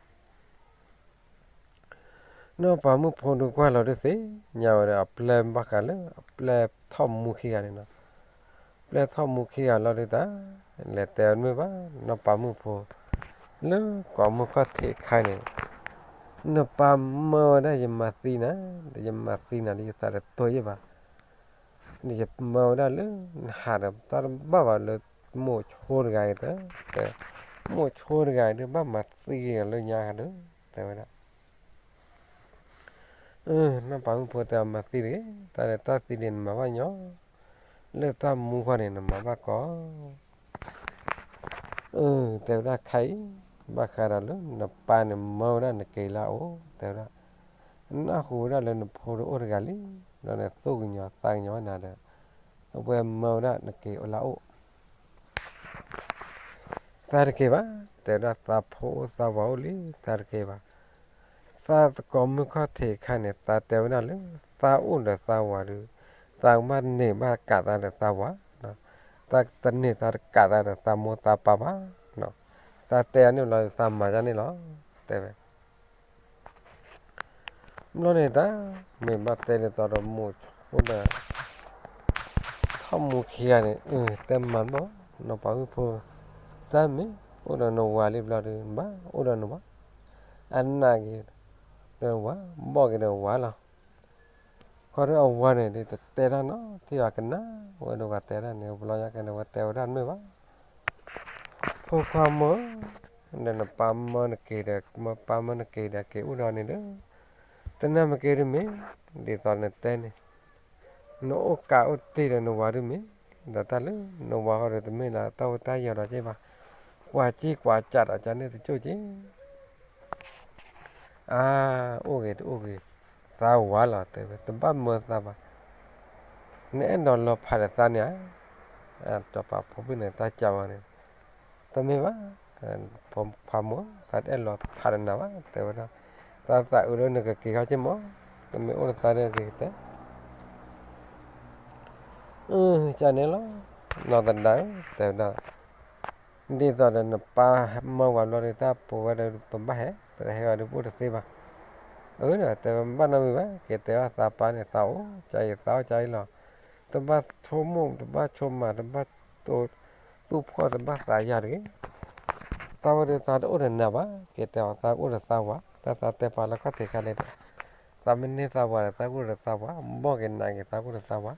နီၢ်ပၤမုၣ်ဖိဒုးကွၢ်လီၤဒုးသ့ၣ်ညါဝဲဒီး အပျဲၢ်ဘၣ်ဃးလၢ အပျဲၢ်ထီၣ်မူခံဂၤန့ၣ်လီၤ. ပျဲၢ်ထီၣ်မူခံဂၤလီၤဒုးတၢ်, လဲၤတဲဝဲတမ့ၢ်ဘၣ်, နီၢ်ပၤမုၣ်ဖိ လၢကိးမုၢ်ခီၣ်ထံးအခါန့ၣ်, နပၢ်မၢဝဲဒၣ်ယမၤသံနၤ, ယမၤသံနၤဒီးယသးတတိၢ်ယဲၢ်ဘၣ်, ယမၢဝဲဒၣ်လၢနဟးဒီးတၢ်တဘၣ်ဘၣ်လၢ မိၢ်ဆိတဂၤအံၤတ, မိၢ်ဆိတဂၤအံၤဒုးဘၣ်မၤသံက့ၤလၢညါဂၤဒီး, တဲဝဲဒၣ် နီၢ်ပၤမုၣ်ဖိတဲအီၤမၤသံတဂ့ၤ, တၢ်ဒီးတၢ်သံဒံးနမၤဘၣ်ညီ, လၢတၢ်မူခီန့ၣ် နမၤဘၣ်ကီ, တဲဝဲဒၣ်ခဲအံၤ, ဘၣ်ဃးဒီးလၢနပၢ်န့ၣ်မၢဝဲဒၣ်နက့ၤလၢအအိၣ်, တဲဝဲဒၣ်, နၢ်ဟူဝဲဒၣ်လၢနဖိတအိၣ်တဂၤလံ, ဒီးနသူၣ်ကညီၤသးကညီၤဝဲနၤဒီး, အဝဲမၢဝဲဒၣ်နက့ၤအိၣ်လၢအအိၣ် သးတက့ၤဘၣ်, တဲဝဲဒၣ်သးဖိအိၣ်သးဝၤအိၣ်လံ, သးတက့ၤဘၣ်, သးသကိးမုၢ်ခီၣ်ထံးအခါန့ၣ် သးတဲဝဲဒၣ်လၢ သးအိၣ်ဒီးသးဝၤဒီး, သးကဘၣ်တန့ၢ်ဘၣ်ကးသးဒီးသးဝၤ, သးတန့ၢ်သးတကးသးဒီးသးမိၢ်သးပၢ်ဘၣ်, သးတဲအန့ၣ်လီၤ သးမၤဒ်န့ၣ်လီၤ, တဲဝဲ ဘျီန့ၣ်တၢ်, မ့ၢ်ဘၣ်တဲဒ်သိးဒီးမိၢ်ဆိဒီး ထီၣ်မူခံဂၤန့ၣ်, တဲမၤဘၣ်, နီၢ်ပၤမုၣ်ဖိ, တၢ်မ့ၢ်အိၣ်ဒီးနဝၤလံဘျီဒီး ဘၣ်အိၣ်ဒီးနဝၤ, အနာ်က့ၤဒီးဝၤ, ဘီၣ်က့ၤဒီးဝၤလီၤ, ခီဒီးအဝၤန့ၣ်ဒ်တတဲတၢ်နီတဘျီ ကနၣ်ဝဲဒီးဝၤတဲတၢ်န့ၣ် ဘျီညါကဲန့ၣ် ဝဲတဲဝဲဒၣ်တမ့ၢ်ဘၣ် ဖိခွါမၢ, ဒီးနပၢ်မၢနက့ၤဒီး မၢပၢ်မၢနက့ၤဒီးက့ၤအိၣ်ဒီးန့ၣ်ဒီး, တနၢ်မ့ၢ်က့ၤဒုးမ့ၢ်, ဒ်သိးနတဲန့ၣ်, နအိၣ်ကးအိၣ်တ့ၢ်ဒီးနဝၤဒုးမ့ၢ်, ဒီးတၢ်လၢနဝၤဃီဒီးတမ့ၢ်လၢတၢ်ဟူးတၢ်ယီၤဒီးက့ၤဘၣ်, ကွၢ်က့ကွၢ်ကးဒီးကန့ၣ်တကၠိၣ်က့ၤ အါ, အိၣ်ဂ့ၤတအိၣ်ဂ့ၤ, သးဝၤလီၤတဲဝဲ တဘၣ်မၢသးဘၣ်, နအဲၣ်ဒိးလီၤဖးဒီးသးန့ၣ်ဧါ, စီၤပၤဖိမုၣ်န့ၣ် တၢ်ကးဝဲန့ၣ်, တမ့ၢ်ဘၣ်, ဖိခွါမၢ, သးတအဲၣ်လီၤဖးဒီးနၤဘၣ် တဲဝဲဒၣ်, သးသးအုးလၢနကက့ၤခီက့ၤမၢ, တမ့ၢ်အိၣ်ဒီးသးဒီးက့ၤကတဲ ကန့ၣ်လီၤ, နီၢ်သဒါဧၢ တဲဝဲဒၣ်, ဒ်သိးဒီးနပၢ်မၢဝၤဘျီဒီး တၢ်ပဝဲဒီးပဘၣ်ဟဲ, ပတဟဲဝဲဒီးပအိၣ်တသ့ဘၣ်, အၢ ဒီးတဲဝဲဘၣ်နီတမံၤဘၣ်, က့ၤတဲအီၤသးပၢ်န့ၣ် သးအိၣ်ကါအံၤ သးအိၣ်ကါအံၤလီၤ, တဘၣ်ဆိကမိၣ် တဘၣ်ဆိမး တဘၣ်သူၣ်ဖှီၣ် တဘၣ်သးယၤတဂ့ၤ, တၢ်ဝဲဒီးသးတအိၣ်ဒီးနၤဘၣ်, က့ၤတဲအီၤသးအိၣ်ဒီးသးဝၤ, တၢ်သးတဲပာ်လၢခီၣ်ထံးခါလဲၣ်ဒီး, သးမ့ၢ်န့ၢ်သးဝၤဒီး သးကအိၣ်ဒီးသးဝၤ, ဘီၣ်က့ၤနးက့ၤ သးကအိၣ်ဒီးသးဝၤ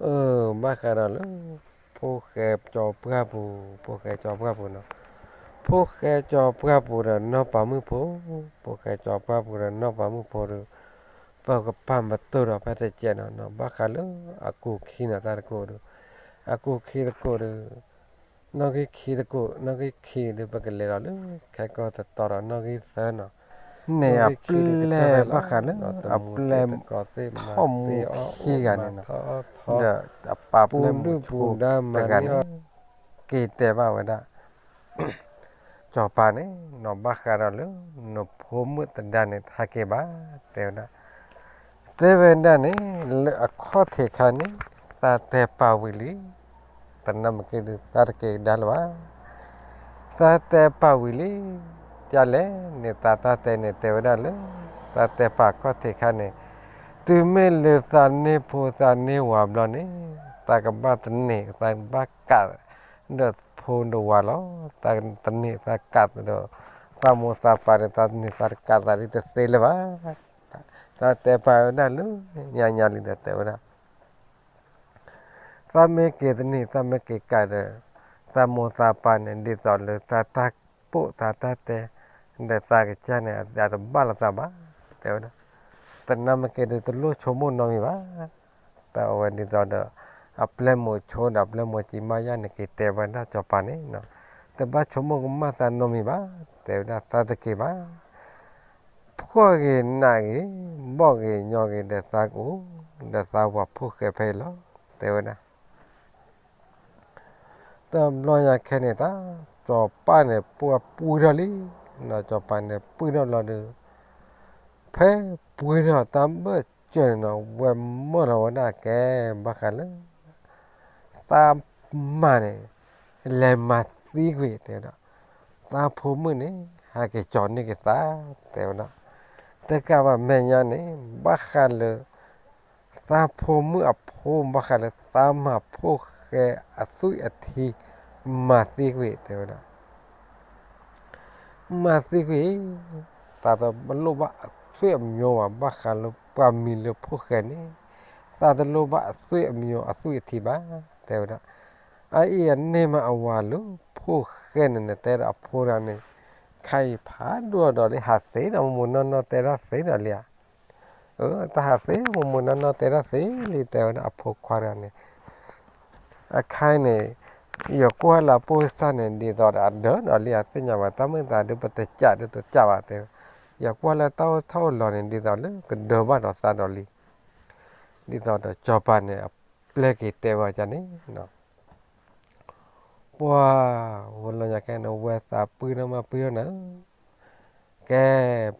အၢ ဘၣ်ဃးဒီးလၢ ဖိၣ်ဃဲကၠီၤပှၢ်ပူၤ, ဖိၣ်ဃဲကၠီၤပှၢ်ပူၤနီၤ, ဖိၣ်ဃဲကၠီၤပှၢ်ပူၤဒီးနီၢ်ပၤမုၣ်ဖိ, ဖိၣ်ဃဲကၠီၤပှၢ်ပူၤဒီးနီၢ်ပၤမုၣ်ဖိဒီး, ပကပာ်ပတုာ်ဒီးဖဲတကဲးနီၤ, ဘၣ်ဃးလၢအကူာ်ခံနီၤ တၢ်တကိးဒီး, အကူာ်ခံတကိးဒီး နီၣ်ဂံၢ်ခံတကိး, နီၣ်ဂံၢ်ခံဒီး ပကလဲၤဒီးလၢ ခဲကီၢ်တတီၤဒီးနီၣ်ဂံၢ်သၢနီၤ, န့ၣ်အပျဲၢ်ဘၣ်ဃးလၢ အပျဲၢ်ထီၣ်မူခံဂၤန့ၣ်နီၤ, ဒီးအပၢ်ပျဲၢ်မုၣ်ဖိတဂၤန့ၣ် က့ၤတဲဘၣ်ဝဲဒၣ် စီၤပၤန့ၣ်နီၤ, ဘၣ်ဃးဒီးလၢ နဖိမုၣ်သဒါန့ၣ် တဟဲက့ၤဘၣ် တဲဝဲဒၣ်, တဲဝဲဒၣ်န့ၣ် လၢအခီၣ်ထံးခါန့ၣ် သးတဲပာ်ဝံၤလံ, တနၢ်မ့ၢ်က့ၤဒုး သးတက့ၤကဒါလၢၤဘၣ်, သးတဲပာ်ဝံၤလံ, ကလဲၣ်န့ၣ် သးတၢ်တဲန့ၣ် တဲဝဲဒၣ်လၢ သးတဲပာ်ခီၣ်ထံးခါန့ၣ်, တုၤမ့ၢ်လၢသးန့ၢ်ဖိသးန့ၢ်ဝၤဘျီန့ၣ်, သးကဘၣ်တန့ၢ် သးကဘၣ်ကး ဒီးဖိဒီးဝၤလီၤ, သးတန့ၢ်သးကးဒီး သးမိၢ်သးပၢ်ဒီး သးတန့ၢ်သးတကးသးဒ်တသ့လၢၤဘၣ်, သးတဲပာ်ဝဲဒၣ်လၢညါညါလံဒီးတဲဝဲဒၣ် သးမ့ၢ်က့ၤတန့ၢ် သးမ့ၢ်က့ၤကးဒီး သးမိၢ်သးပၢ်န့ၣ် ဒ်သိးလၢသးတၢ်ပိာ်သးတၢ်တဲ ဒီးသးကစၢ်န့ၣ် အတဘၣ်လိာ်သးဘၣ် တဲဝဲဒၣ်, တနၢ်မ့ၢ်က့ၤဒုး တလိၣ်ဆိကမိၣ်နီတမံၤဘၣ် တၢ်အဝဲဒ်သိးဒီး အပျဲၢ်မိၢ်ဆိဒီးအပျဲၢ်မိၢ်ကံမါယါန့ၣ် က့ၤတဲဝဲဒၣ်စီၤပၤန့ၣ်, တဘၣ်ဆိကမိၣ်ကမၣ်သးနီတမံၤဘၣ်, တဲဝဲဒၣ်သးတက့ၤဘၣ်, ဖှီၣ်ဂ့ၤနးဂ့ၤ ဘီၣ်ဂ့ၤညီဂ့ၤဒီးသးကအိၣ် ဒီးသးဝၤဖိၣ်ဃဲဖဲအံၤလီၤ, တဲဝဲဒၣ် တဘျီညါခဲန့ၣ်တၢ် စီၤပၤန့ၣ် ပှၤပှံထီၣ်လံ, ဒီးစီၤပၤန့ၣ်ပှံထီၣ်လီၤဒီး ဖဲပှံထီၣ်တၢ်ဘၢၣ်စၢၤန့ၣ်နီၤ ဝဲမၢလီၤဝဲဒၣ်ကဲ ဘၣ်ဃးလၢ သးမါန့ၣ် လဲၤမၤသံကွံာ် တဲဝဲဒၣ်, သးဖိမုၣ်န့ၣ် ဟဲက့ၤကၠီၤန့ၢ်က့ၤသး တဲဝဲဒၣ်, တကးဘၣ်မဲာ်ညါန့ၣ် ဘၣ်ဃးလၢ သး တၢ်ဖိမုၣ်အဖိဘၣ်ဃးလၢသးမၤဖိၣ်ဃဲအသွံၣ်အထံ မၤသံကွံာ် တဲဝဲဒၣ်. မၤသံကွံာ်, သးတလိၣ်ဘၣ်အသွံၣ်အမညီဘၣ်, ဘၣ်ဃးလၢပှၤမံၤလၢဖိၣ်ဃဲန့ၣ်, သးတလိၣ်ဘၣ်အသွံၣ်အမညီအသွံၣ်အထံဘၣ် တဲဝဲဒၣ်. အအံၤအန့ၢ်မးအဝၤလၢဖိၣ်ဃဲန့ၣ် နတဲဒီးအဖိတဂၤန့ၣ်, ခါအံၤဖးဒိၣ်ဒီးလံ ဟးသ့ဒီးမိၢ်မိၢ်နီၢ်နီၢ်တဲဒၣ်သ့ဒီးလံဧါ. အၢ တၢ်ဟးသ့ မိၢ်မိၢ်နီၢ်နီၢ်တဲဒၣ်သ့လံ တဲဝဲဒၣ်အဖိခွါတဂၤန့ၣ်. အခါအံၤန့ၣ် ယကွၢ်လၢအပိၢ်စၢ်န့ၣ် ဒ်သိးဒီးအဒၢးဒီးလံ အသ့ၣ်ညါဘၣ် တၢ်မုၢ်သးဒုး ပတကးဒုးတကးဘၣ် တဲဝဲ. ယကွၢ်လၢတၢ်အိၣ်ထီၣ်အိၣ်လီၤန့ၣ် ဒ်သိးလၢကဒၢးဘၣ်ဒီးသးဒီးလံ. ဒ်သိးဒီးစီၤပၤန့ၣ် အပျဲၢ်က့ၤတဲဝဲဒ်န့ၣ် ပှၤဝဲလီၤညါခဲန့ၣ် ဝဲသးပှၢ်ထီၣ်မးပှၢ်ထီၣ်နၤဧၢ, ကဲ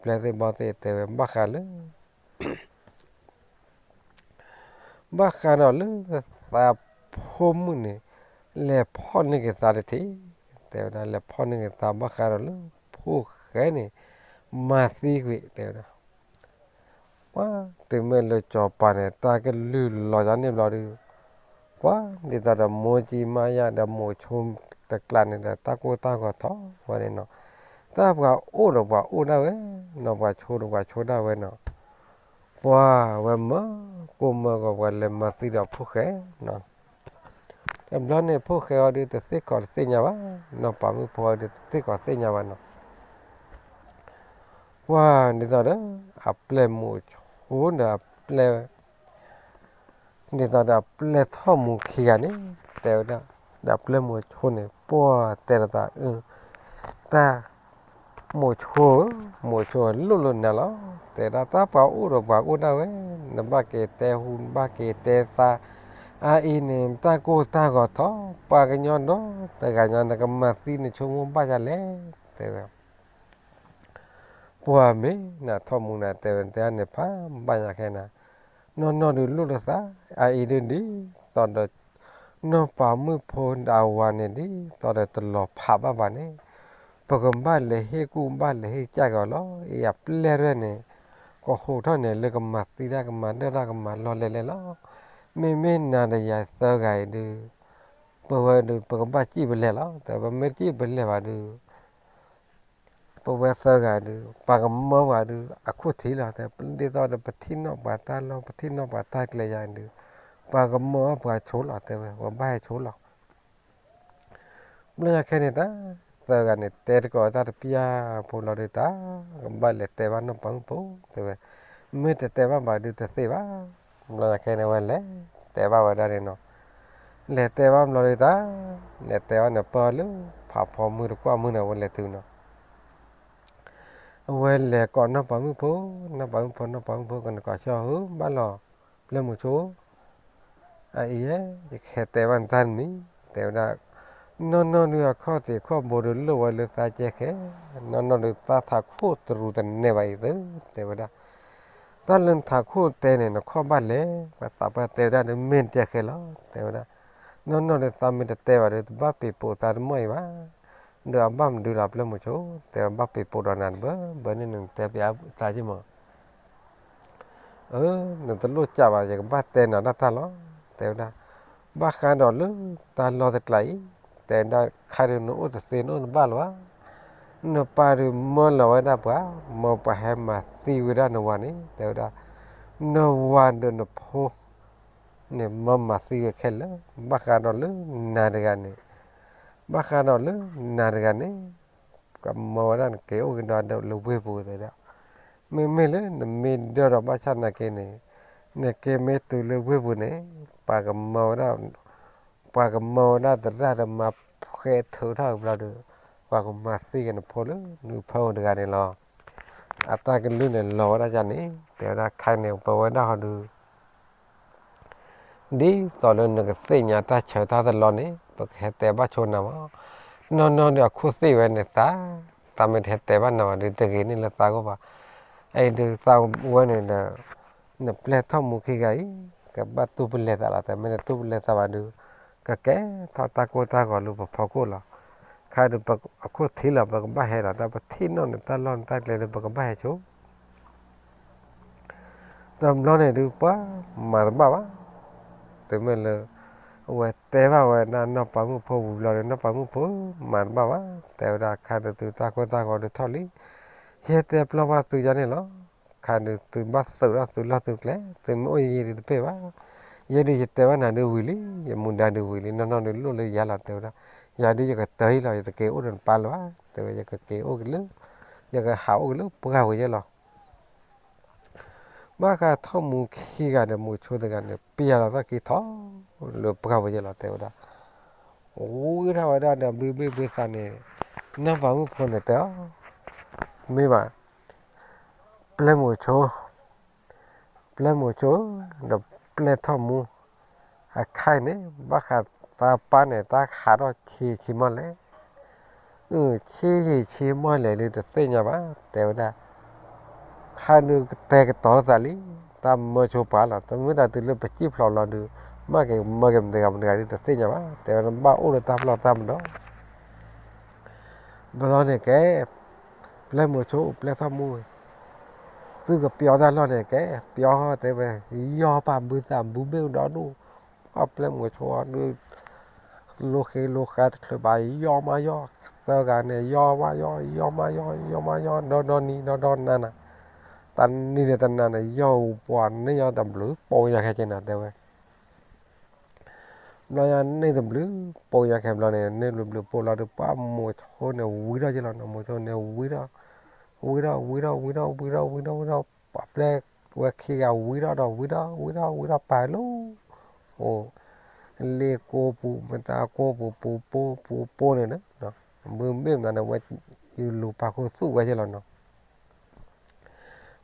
ပျဲၢ်သ့ၣ်ဘီၣ်သ့ၣ်တဲဝဲ ဘၣ်ဃးလၢ ဘၣ်ဃးဒီးလၢသးဖိမုၣ်န့ၣ် လဲၤဖီၣ်န့ၢ်က့ၤသးတထံၣ်, တဲဝဲဒၣ် လဲၤဖီၣ်န့ၢ်က့ၤသး ဘၣ်ဃးဒီးလၢဖိၣ်ဃဲန့ၣ် မၤသံကွံာ် တဲဝဲဒၣ်. ပှၤတုၤမ့ၢ်လၢစီၤပၤန့ၣ် တၢ်ကလုၢ်လီၤယါန့ၣ်ဘျီဒုး, ပှၤဒ်သိးဒီးမိၢ်ကံမါယါဒီး မိၤဆိတကျးန့ၣ်ဒီး တၢ်ကိၢ်တၢ်ဂီၤထီၣ်ဝဲန့ၣ်နီၤ, တၢ်ပှၤအိၣ်ဒီးပှၤအိၣ်ဒၣ်ဝဲနီၤ, ပှၤဆိဒီးပှၤဆိဒၣ်ဝဲနီၤ, ပှၤဝဲမၢကိၢ်မၢဂီၤ ပှၤလဲၤမၤသံဒီးဖိၣ်ဃဲနီၤ. တဘျီန့ၣ် ဖိၣ်ဃဲအီၤဒုးတသ့ၣ်ကီးတသ့ၣ်ညါဘၣ်, နီၢ်ပၤမုၣ်ဖိအီၤဒုးတသ့ၣ်ကီးတသ့ၣ်ညါဘၣ်နီၤ. ပှၤဒ်သိးဒီး အပျဲၢ်မိၤဆိဒီးအပျဲၢ် ဒ်သိးဒီးအပျဲၢ်ထီၣ်မူခံဂၤန့ၣ် တဲဝဲဒၣ်, ဒီးအပျဲၢ်မိၤဆိန့ၣ် ပှၤတဲလိာ်သး, တၢ် မိၤဆိဧၢ, မိၤဆိလိၣ်လိာ်နၤလီၤ, တဲဒၣ်တၢ်ပှၤအိၣ်ဒီးပှၤအိၣ်ဒၣ်ဝဲ, နဘၣ်က့ၤတဲဟူ နဘၣ်က့ၤတဲသါ, အအံၤန့ၣ် တၢ်ကိၢ်တၢ်ဂီၤထီၣ်, ပှၤကညီဒီတဂၤညါ နကမၤသံနဆိကမိၣ်ဘၣ်ယၤလဲၣ်, တဲဝဲ ပှၤမ့ၢ်နၤထီၣ်မူနၤ တဲဝဲ တဲန့ၣ်ဖးဘၣ်ညါခဲနၤ, နီၢ်နီၢ်ဒုးလိၣ်လိာ်သး, အအံၤဒုးဒ်သိးဒီး နီၢ်ပၤမုၣ်ဖိဒီးအဝၤန့ၣ် ဒ်သိးဒီးတလီၤဖးဘၣ်ဘၣ်န့ၣ်, ပကဘၣ်လဲၤဟ့ၣ်ကူၣ်ဘၣ်လဲၤဟ့ၣ်ကၢ်က့ၤအီၤလီၤ. အံၤအပျဲၢ်ရဲၣ်န့ၣ် ကဟူးထီၣ်န့ၣ် လၢကမၤသံတၢ်ကမၤဒၢၣ်တၢ်ကမၤလီၢ်လဲၢ်လဲၢ်လီၤ. မ့မ့ၢ်နၤဒီးယၤသၢဂၤအံၤဒုး ပဝဲဒုး ပကဘၣ်စံၣ်ပလဲၣ်လီၤ, တဲ ပမ့ၢ်တစံၣ်ပလဲၣ်ဘၣ်ဒုး ပဝဲသၢဂၤဒုး ပှၤကမၢပှၤဒုး အခိၣ်ထံးလီၤ, တဲ ဒ်သိးဒီးပထံၣ်နီၣ်ပှၤတၢ်လီၢ် ပထံၣ်နီၣ်ပှၤတၢ်ကျဲယၤဒုး ပှၤကမၢအီၣ်ပှၤဆိလီၤ, တဲဝဲ ပဘၣ်ဟဲဆိလီၤ. ဘျီညါခဲန့ၣ်တၢ် သၢဂၤန့ၣ် တဲတကိးတၢ်တပျၢ်ဖိလီၤဒုး တၢ်ကဘၣ်လဲၤတဲဘၣ်နီၢ်ပၤမုၣ်ဖိ တဲဝဲ, မ့ၢ်တတဲဘၣ်ဘၣ်ဒုးတသ့ဘၣ်. ဘျီညါခဲန့ၣ် အဝဲလဲၤတဲဘၣ်ဝဲဒၣ်န့ၣ်နီၤ, လဲၤတဲဘၣ်ဘျီဒုးတၢ် လဲၤတဲဘၣ်န့ၣ် ပၢၢ်လၢဖးဖီမုၢ်တကွၢ်မုၢ်န့ၣ် အဝဲလဲၤတုၤနီၤ အဝဲလဲၤကိးနီၢ်ပၤမုၣ်ဖိ, နီၢ်ပၤမုၣ်ဖိ နီၢ်ပၤမုၣ်ဖိ ကနကိးဆၢဟၢဘၣ်လီၤ, ပျဲၢ်မိၤဆိ, အအံၤ ယကဟဲတဲဘၣ်နတၢ်တမံၤ, တဲဝဲဒၣ်, နီၢ်နီၢ်ဒုးအခီၣ်ထံးခီၣ်ဘိဒုးလိၣ်ဝဲလၢသးကဲခဲ, နီၢ်နီၢ်ဒုးတၢ်ထးခိၣ်တရူးတနဲၣ်ဘၣ်အံၤသၢ, တဲဝဲဒၣ်, တၢ်လၢနထးခိၣ်တဲန့ၣ် နခီၣ်ဘၣ်လဲၣ်, ပှၤသးပှၢ်တဲဝဲဒၣ်ဒုး မ့ၢ်နတဲခဲလီၤ, တဲဝဲဒၣ်, နီၢ်နီၢ်ဒုးသးမ့ၢ်တတဲဘၣ်ဒုး တဘၣ်ပ့ၤပိာ်သးတမီၢ်အံၤဘၣ် ဒီးအဘၣ်မနုၤလီၤ ပျဲၢ်မိၤဆိ, တဲဝဲဘၣ်ပ့ၤပိာ်ဒီးနၤတဘၢ, ဘၢန့ၣ်နတဲပျးသးက့မး, အၢ နတလိၣ်ကးဘၣ် ယကဘၣ်တဲနၤဒၣ်တၢ်လီၤ, တဲဝဲဒၣ်, ဘၣ်ဃးဒီးလၢတၢ်လီၢ်တကျါအံၤ, တဲဒၣ်ခါဒုးနအိၣ်တသ့နအိၣ်တဘၣ်လၢၤဘၣ်, နပၢ်ဒုးမၢလီၤဝဲဒၣ်ပှၤ, မၢပှၤဟဲမၤသံဝဲဒၣ်နဝၤန့ၣ် တဲဝဲဒၣ်, နဝၤဒီးနဖိ န့ၣ်မၢမၤသံဝဲခဲလၢာ်, ဘၣ်ဃးဒီးလၢနၤတဂၤန့ၣ်, ဘၣ်ဃးဒီးလၢနၤတဂၤန့ၣ်, ကမၢဝဲဒၣ်နက့ၤအိၣ်က့ၤဒီးလၢဝ့ၢ်ပူၤသ့ဒၣ်, မ့မ့ၢ်လၢနမ့ၢ်ဒၢဒီးဘၣ်ဆၣ်နာ်က့န့ၣ်, နက့ၤမ့ၢ်တုၤလၢဝ့ၢ်ပူၤန့ၣ်, ပှၤကမၢဝဲဒၣ်, ပှၤကမၢဝဲဒၣ်သရၣ်ဒီးမၤဖှဲးထုးထီၣ်ဘျီဒီး, ပှၤကမၤသံက့ၤနဖိလၢနဖၢအအိၣ်တဂၤန့ၣ်လီၤ. အတၢ်ကလုၢ်န့ၣ်လီၤဝဲဒၣ်န့ၣ် တဲဝဲဒၣ်ခါန့ၣ် ပဝဲဒၣ်ဟီဒုး ဒ်သိးလၢနကသ့ၣ်ညါတၢ်ဆၢတၢ်တလီၢ်န့ၣ် ပကဟဲတဲဘၣ်ဆိနၤမး, နီၢ်နီၢ်ဒုးအခိၣ်သ့ၣ်ဝဲန့ၣ်သး, သးမ့ၢ်တဟဲတဲဘၣ်နၤဘၣ်ဒုး တဂ့ၤန့ၢ်လၢသးဂီၢ်ဘၣ်, အအံၤဒုးသးဝဲန့ၣ်ဒီး, နပျဲၢ်ထီၣ်မူခံဂၤအံၤ, ကဘၣ်တူၢ်ပလဲၤသးလီၤ တဲ မ့ၢ်တတူၢ်ပလဲၤသးဘၣ်ဒုး, ကကဲထီၣ်တၢ်ကိၢ်တၢ်ဂီၤလၢပဖီခိၣ်လီၤ, ခါဒုးအခိၣ်ထံးလီၤ ပကဘၣ်ဟဲလီၤ တၢ်ပထံၣ်နီၣ်န့ၣ် တၢ်လီၢ်န့ၣ်တၢ်ကျဲဒုး ပကဘၣ်ဟဲဆိ တဘျီန့ၣ်ဒုး ပှၤမၤတဘၣ်ဘၣ်. တမ့ၢ်လၢ အဝဲတဲဘၣ်ဝဲဒၣ်နီၢ်ပၤမုၣ်ဖိဝံၤဘျီဒီး နီၢ်ပၤမုၣ်ဖိမၤတဘၣ်ဘၣ်. တဲဝဲဒၣ် ခါဒုးသုတၢ်ကိၢ်တၢ်ဂီၤဒုးထီၣ်လံ, ယဟဲတဲပျီဘၣ်သုယါန့ၣ်လီၤ. ခါဒုးသုဘၣ်သုးထီၣ်သုလီၢ်သုကျဲ, သုမ့ၢ်အိၣ်ယံၤဒုးတပ့ၢ်ဘၣ်. ယဲဒုးယတဲဘၣ်နၤဒုးဝံၤလံ, ယမူဒါဒုးဝံၤလံ, နီၢ်နီၢ်ဒုးလိၣ်လၢယါလီၤ တဲဝဲဒၣ်. ယၤဒုးယကတၢၢ်အံၤလီၤ, ယတက့ၤအိၣ်ဒီးနပၢ်လၢၤဘၣ်, တဲဝဲ, ယကက့ၤအိၣ်ကလၢ, ယကဟးအိၣ်ကလၢပှၢ်ပူၤယဲလီၤ. ဘၣ်ဃးထီၣ်မူခံဂၤဒီးမိၤဆိတဂၤန့ၣ် ပျဲလီၤသီၣ်ခံထီၣ်လၢပှၢ်ပူၤယဲလီၤ တဲဝဲဒၣ်. ဝံထီၣ်ဝဲဒၣ်ဒီးဘုဘ့ၣ်ဘုသးန့ၣ်, နီၢ်ပၤမုၣ်ဖိန့ၣ်တဲအီၤ, မ့ၢ်ဘၣ်, ပျဲမိၤဆိ ပျဲမိၤဆိဧၢ, ဒီးပျဲထီၣ်မူ, အခါအံၤန့ၣ် ဘၣ်ဃးသးပၢ်န့ၣ် တၢ်ဟးထီၣ်ဆံးဆံးမီၢ်လဲၣ်, အၢ ဆံးယံာ်ဆံးမီၢ်လဲၣ်လၢတသ့ၣ်ညါဘၣ် တဲဝဲဒၣ်. ခါဒုးကတဲာ်ကတီၤလိာ်သးလံ, တၢ်မၢဆိပှၤလီၤ, တမ့ၢ်တၢ်တုၤလၢပစံၣ်ဖျိးလီၤဒုး, မ့ၢ်က့ၤမၢက့ၤမတဂၤမတဂၤဒုးတသ့ၣ်ညါဘၣ် တဲဝဲဒၣ်, ဘၣ်အိၣ်လၢတၢ်ပျီတၢ်မဒီး ဘျီန့ၣ်ကဲ, ပျဲမိၤဆိအိၣ်ပျဲထီၣ်မူ, သုကပျီတၢ်လီၢ်န့ၣ်ကဲ, ပျီတဲဝဲ, ယီၢ်ပၢ်ဘုသးဘုဘ့ၣ်ဒီဒူၣ်, ပျဲမိၤဆိဒုး, လိဃ့လိဃါတချုးဘၣ် ယီၢ်မးယီၢ်, သၢဂၤန့ၣ် ယီၢ်မးယီၢ်, ယီၢ်မးယီၢ်, ယီၢ်မးယီၢ်, ဒီဒီနံၤ ဒီဒီနၤနၤ, တနံၤန့ၣ်တနၤန့ၣ် ယီၢ်ပှၤန့ၢ်ယီၢ်တဘျုးပိာ်ညါခဲကဲနၤ တဲဝဲ ဘျီညါန့ၢ်တဘျုးပိာ်ညါခဲဘျီန့ၣ် န့ၢ်ဘျုးဘျုးပိာ်လီၤဒီး ပှၤမိၤဆိန့ၣ်ဝံထီၣ်က့ၤလီၤနီၤ, မိၤဆိန့ၣ်ဝံထီၣ်, ဝံထီၣ် ဝံထီၣ် ဝံထီၣ် ဝံထီၣ် ဝံထီၣ် ဝံထီၣ်, ပှၤပျဲဝဲခံဂၤဝံထီၣ်ဒီး ဝံထီၣ် ဝံထီၣ် ဝံထီၣ်ပာ်လီၤ, အိၣ်, လ့ကိပူၤ မတၤကိပူၤ ပူၤပိာ် ပူၤပိာ်န့ၣ်ဒီး, ဘုမ့ၢ်မနုၤန့ၣ် ဝဲယလူၤပာ်ခူသူၣ်ဝဲက့ၤလီၤနီၤ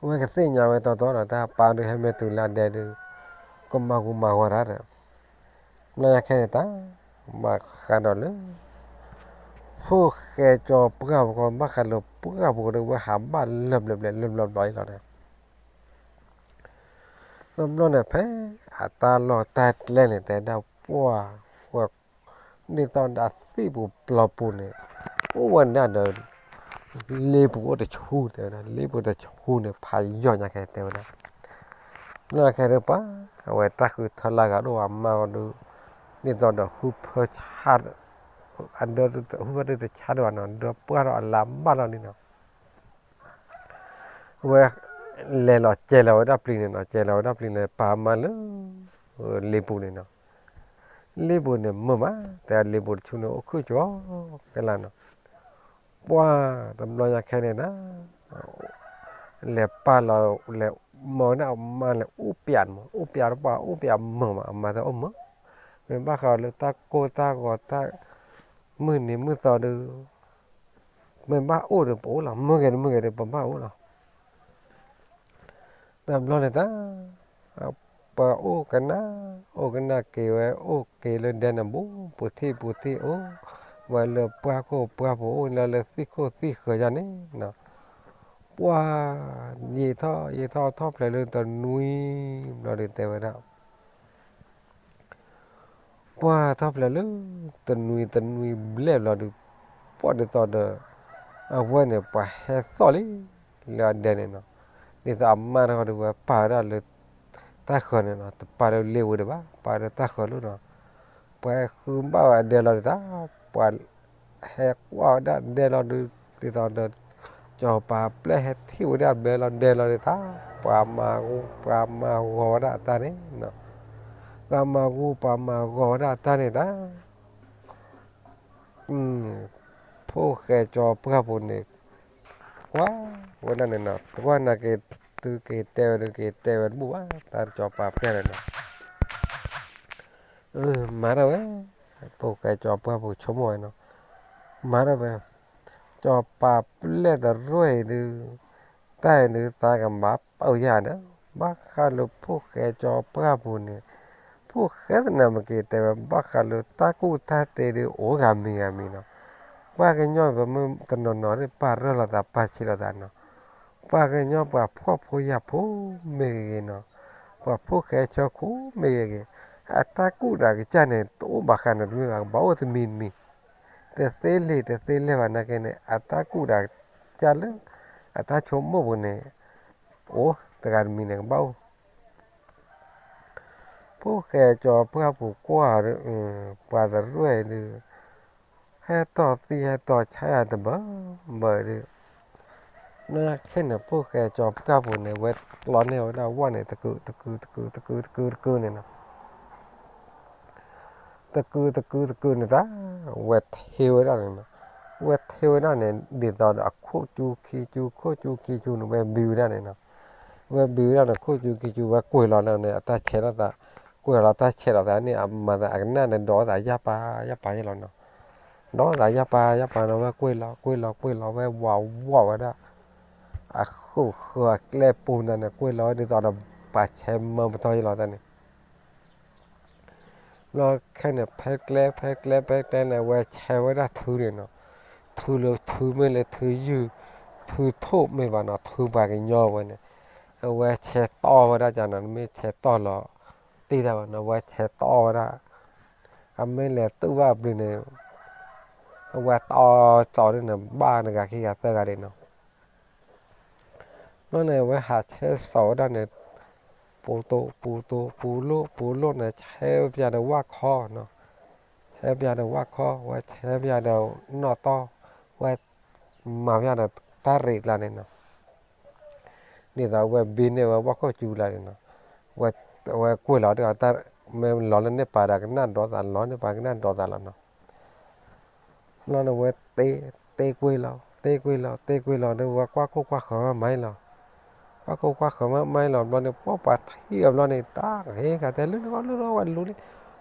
ဝဲကသ့ၣ်ညါဝဲတီတီဒီး တၢ်ပၢ်ဒုးဟဲမ့ၢ်တုၤလၢအဒဲဒုး, ကမၤဂူာ်မၤဂီၤတၢ်ဒီး, ဘျီညါခဲန့ၣ်တၢ်, ဘၣ်ဃးဒီးလၢ, ဖိၣ်ဃဲကၠီၤပှၢ်ပူၤဃီ ဘၣ်ဃးလၢပှၢ်ပူၤကဒီး ဝဲဟးဘၣ်လၢဘျီဘျီလၢဘျီဘျီအံၤလီၤန့ၣ် တဘျီန့ၣ် ဖဲအတၢ်လီၢ်တၢ်ကျဲန့ၣ် တဲဒၣ်ပှၢ်, ဝဲ, ဒ်သိးဒီးအသံၣ်ပူၤပျီပူၤန့ၣ်, အိၣ်ဝဲဒၣ်ဒီး, လ့ပူၤအိၣ်တဆူတဲဝဲဒၣ်, လ့ပူၤတဆူန့ၣ် ဖးယိာ်ညါခဲတဲဝဲဒၣ်, ဘျီခဲဒုးပှၤ, အဝဲတၢ်ဃုထၢလၢဂၤဒိၣ်အမါဂီၢ်ဒုး, ဒ်သိးဒီးဃုဖၢဆါ အဒၢ, ဃုဖၢဒုးတဆါဒိၣ်ဘၣ်နီၤ, ဒၢပှၢ်ထီၣ်အလါဘၣ်လီၤလံနီၤ ဝဲ, လဲၤလီၤစဲၤလီၤဝဲဒၣ်ပျံၤန့ၣ်နီၤ, စဲၤလီၤဝဲဒၣ်ပျံၤန့ၣ် ပာ်မါလၢ, လ့ပူၤန့ၣ်နီၤ, လ့ပူၤန့ၣ်မုာ်မး တဲလ့ပူၤတဆူန့ၣ်အိၣ်ခုၣ်ကၠီ, ကဲလၢနီၤ, ပှၢ်တဘျီညါခဲန့ၣ်ဒၣ်, လဲၤပာ်လီၤ, လဲၤမၤဝဲဒၣ်အမါလဲၤအိၣ်ပျးမး, အိၣ်ပျးတပှၢ်အိၣ်ပျးမုာ်မး အမါတဲအိၣ်မုာ်, မ့ၢ်ဘၣ်ဃးလၢတၢ်ကိၢ်တၢ်ဂီၤတၢ်, မုၢ်နံၤမုၢ်သီဒုး မ့ၢ်ဘၣ်အိၣ်ဒီးပအိၣ်လီၤ, မုၢ်ဂ့ၤတမုၢ်ဂ့ၤဒီးပဘၣ်အိၣ်လီၤ, တဘျီန့ၣ်တၢ်, ပှၤအိၣ်ကနၣ်, အိၣ်ကနၣ်က့ၤဝဲ အိၣ်က့ၤလၢဒဲန့ၣ်ဘူး, ပူၤထံၣ်ပူၤထံၣ်အိၣ်, ဝဲလၢပှၢ်ခိၣ်ပှၢ်ပူၤအိၣ်လၢလၢသံၣ်ခိၣ်သံၣ်ဃၢၤယါန့ၣ်, ပှၢ်, ယံာ်ထီၣ် ယံာ်ထီၣ်ထီၣ်ဖျဲးလၢတနွံ, ဘျီဒုးတဲဝဲဒၣ် ပှၢ်ထီၣ်ဖျဲးလၢ, တနွံတနွံဘျဲၣ်ဘျီဒုး, ပှၢ်ဒ်သိးဒီး, အဝဲန့ၣ်ပှၤဟဲသီၣ်လံ, လၢအဒဲန့ၣ်နီၤ, ဒ်သိးအမါတခီဒုးဝဲပာ်ဝဲဒၣ်လၢ, တၢ်ဃၢၤန့ၣ်နီၤ တပာ်လၢလ့ဝံၤဒံးဘၣ် ပာ်လၢတၢ်ဃၢၤလီၤနီၤ, ပှၤဟဲဃုဘၣ်ဝဲအဒဲလီၤဒံးတၢ်, ပှၤ, ဟဲကွၢ်ဝဲဒၣ်ဒဲလီၤဒုး, ဒ်သိးဒီး, စီၤပၤပျဲၢ်ဟဲထံၣ်ဝဲဒၣ်ဘဲလီၤဒဲလီၤဒံးတၢ်, ပှၤမၤဂူာ် ပှၤမၤဂီၤဝဲဒၣ်အတၢ်န့ၣ်, ပှၤမၤဂူာ် ပှၤမၤဂီၤဝဲဒၣ်အတၢ်န့ၣ်တၢ် ဖိၣ်ဃဲစီၤပှၢ်ပူၤန့ၣ်, ကွၢ်, ဝဲဒၣ်န့ၣ်နီၤ တကွၢ်နာ်က့ၤ, သုက့ၤတဲဝဲဒုးက့ၤတဲဝဲတဘူၣ်ဘၣ် တၢ်စီၤပၤပျဲၢ်န့ၣ်နီၤ, မၤထီၣ်ဝဲ, ဖိၣ်ဃဲစီၤပှၢ်ပူၤဆိကမိၣ်ဝဲနီၤ, မၤထီၣ်ဝဲ, စီၤပၤပျဲၢ်တရူၢ်အံၤဒုး, တၢ်အံၤဒုးသးကမၤပၢၢ်ယၤဒီး, ဘၣ်ဃးလၢဖိၣ်ဃဲစီၤပှၢ်ပူၤန့ၣ်, ဖိၣ်ဃဲသနာ်က့ၤတဲဝဲဘၣ်ဃးလၢတၢ်ကူၣ်တၢ်သ့ဒုးအိၣ်ဂၤမံၤဂၤမံၤနီၤ, ပှၤကညီပမုၢ်တနီၤနီၤဒုးပာ်ရၢလိာ်သးပာ်ဆံးလိာ်သးနီၤ, ပှၤကညီပှၤဖှီၣ်ဖိယာ်ဖိမ့ၢ်ဂ့ၤဂ့ၤနီၤ, ပှၤဖိၣ်ဃဲဆၢခိၣ်မ့ၢ်ဂ့ၤဂ့ၤ, အတၢ်ကူၣ်တၢ်ကစၢ်န့ၣ် တအိၣ်ဘၣ်ဃးန့ၣ်တမ့ၢ်ဘၣ် ကဘၣ်အိၣ်တမံၤတမံၤ, တသ့လံာ်တသ့လဲၢ်ဘၣ်နာ်က့န့ၣ် အတၢ်ကူၣ်တၢ်ကစၢ်လၢ, အတၢ်ဆိကမိၣ်ပူၤန့ၣ်, အိၣ်တဂၤတမံၤန့ၣ် ကဘၣ်အိၣ် ဖိၣ်ဃဲကၠီၤပှၢ်ပူၤကွၢ်ဒီး ပှၤတရူၢ်အံၤဒုး ဟဲတီၢ်သံၣ်ဟဲတီၢ်ဆါယၤတဘၢဘၢဒုး, နခဲန့ၣ် ဖိၣ်ဃဲကၠီၤပှၢ်ပူၤန့ၣ် ဝဲကျီန့ၢ်ဝဲဒၣ်ဝၣ်န့ၣ် တကုာ်တကုာ်တကုာ်တကုာ်တကုာ်တကုာ်န့ၣ်နီၤ, တကုာ်တကုာ်တကုာ်န့ၣ်တၢ် ဝဲထ့ဝဲဒၣ်န့ၣ်နီၤ, ဝဲထ့ဝဲဒၣ်န့ၣ် ဒ်သိးဒီးအခိၣ်ကၠူခံကၠူ ခိၣ်ကၠူခံကၠူန့ၣ် ဝဲဘံဝဲဒၣ်န့ၣ်နီၤ, ဝဲဘံဝဲဒၣ်န့ၣ် ခိၣ်ကၠူခံကၠူ ဝဲကွံာ်လီၤန့ၣ် အတၢ်ဆဲးထီၣ်သး, ကွံာ်လီၤတၢ်ဆဲးထီၣ်သးန့ၣ် အမၤသးအကနၣ်န့ၣ် ဒိးသးယၢ်ပၤယၢ်ပၤယဲလီၤနီၤ, ဒိးသးယၢ်ပၤယၢ်ပၤန့ၣ် ဝဲကွံာ်လီၤကွံာ်လီၤကွံာ်လီၤ ဝဲဝးဝီၣ်ဝဲဒၣ် အဃိၣ်ဃၢၤအကျဲပူၤန့ၣ် ကွံာ်လီၤဝဲဒ်သိးဒီး ပှၤဆဲးမၢပတီၢ်ယဲလီၤတၢ်န့ၣ် ဘျီခဲန့ၣ် ဖဲကျဲ ဖဲကျဲ ဖဲကျဲန့ၣ် အဝဲဆဲးဝဲဒၣ်ထုန့ၣ်နီၤ, ထုလၢထုမ့ၢ်လၢထုယုၢ်, ထုထိၣ်မ့ၢ်ဘၣ်နီၤ ထုပှၤကညီဝဲန့ၣ်, အဝဲဆဲးတီၢ်ဝဲဒၣ်ကန့ၣ် မ့ၢ်ဆဲးတီၢ်လီၤ တ့ၢ်တၢ်ဘၣ်နီၤ အဝဲဆဲးတီၢ်ဝဲဒၣ်, အမ့ၢ်လဲၤတူၢ်ဘၣ်အဘျုးန့ၣ်, အဝဲတီၢ်တီၢ်န့ၣ် ဘၣ်တဂၤခံဂၤသၢဂၤဒၣ်နီၤ ဘျီန့ၣ် အဝဲဟးဆဲးစိာ်ဝဲဒၣ်န့ၣ်, ပူၤတိာ် ပူၤတိာ် ပူၤလိၣ် ပူၤလိၣ်န့ၣ် ဆဲးပၠးဒီးဝၣ်ခီနီၤ, ဆဲးပၠးဒီးဝၣ်ခီ ဝဲဆဲးပၠးဒီးနီၣ်တီၢ်, ဝဲမၤပၠးဒီးတၢ်ရံးကျါန့ၣ်နီၤ, ဒ်သိးအဝဲဘံန့ၢ်ဝဲဝၣ်ခိၣ်ကၠူကျါန့ၣ်နီၤ, ဝဲကွံာ်လီၤဒီး မ့ၢ်လီၤလၢန့ၢ်ပၤဒီးကနၣ်ဒိးသး လီၤန့ၢ်ပၤကနၣ်ဒိးသးလီၤနီၤ ဘျီန့ၣ် ဝဲတ့ကွံာ်လီၤ တ့ကွံာ်လီၤ တ့ကွံာ်လီၤဒီး ဝဲကွၢ်ခိၣ်ကွၢ်ဃၢၤမးမးအံၤလီၤ, ကွၢ်ခိၣ်ကွၢ်ဃၢၤမးမးအံၤလီၤ ဘျီန့ၣ် ပှၤပှၤထံၣ်အီၤဘျီန့ၣ် တၢ်ကဟ့ၣ်ကတဲလၢနဂီၢ်လၢနဂီၢ်ဝဲလူၤလံ,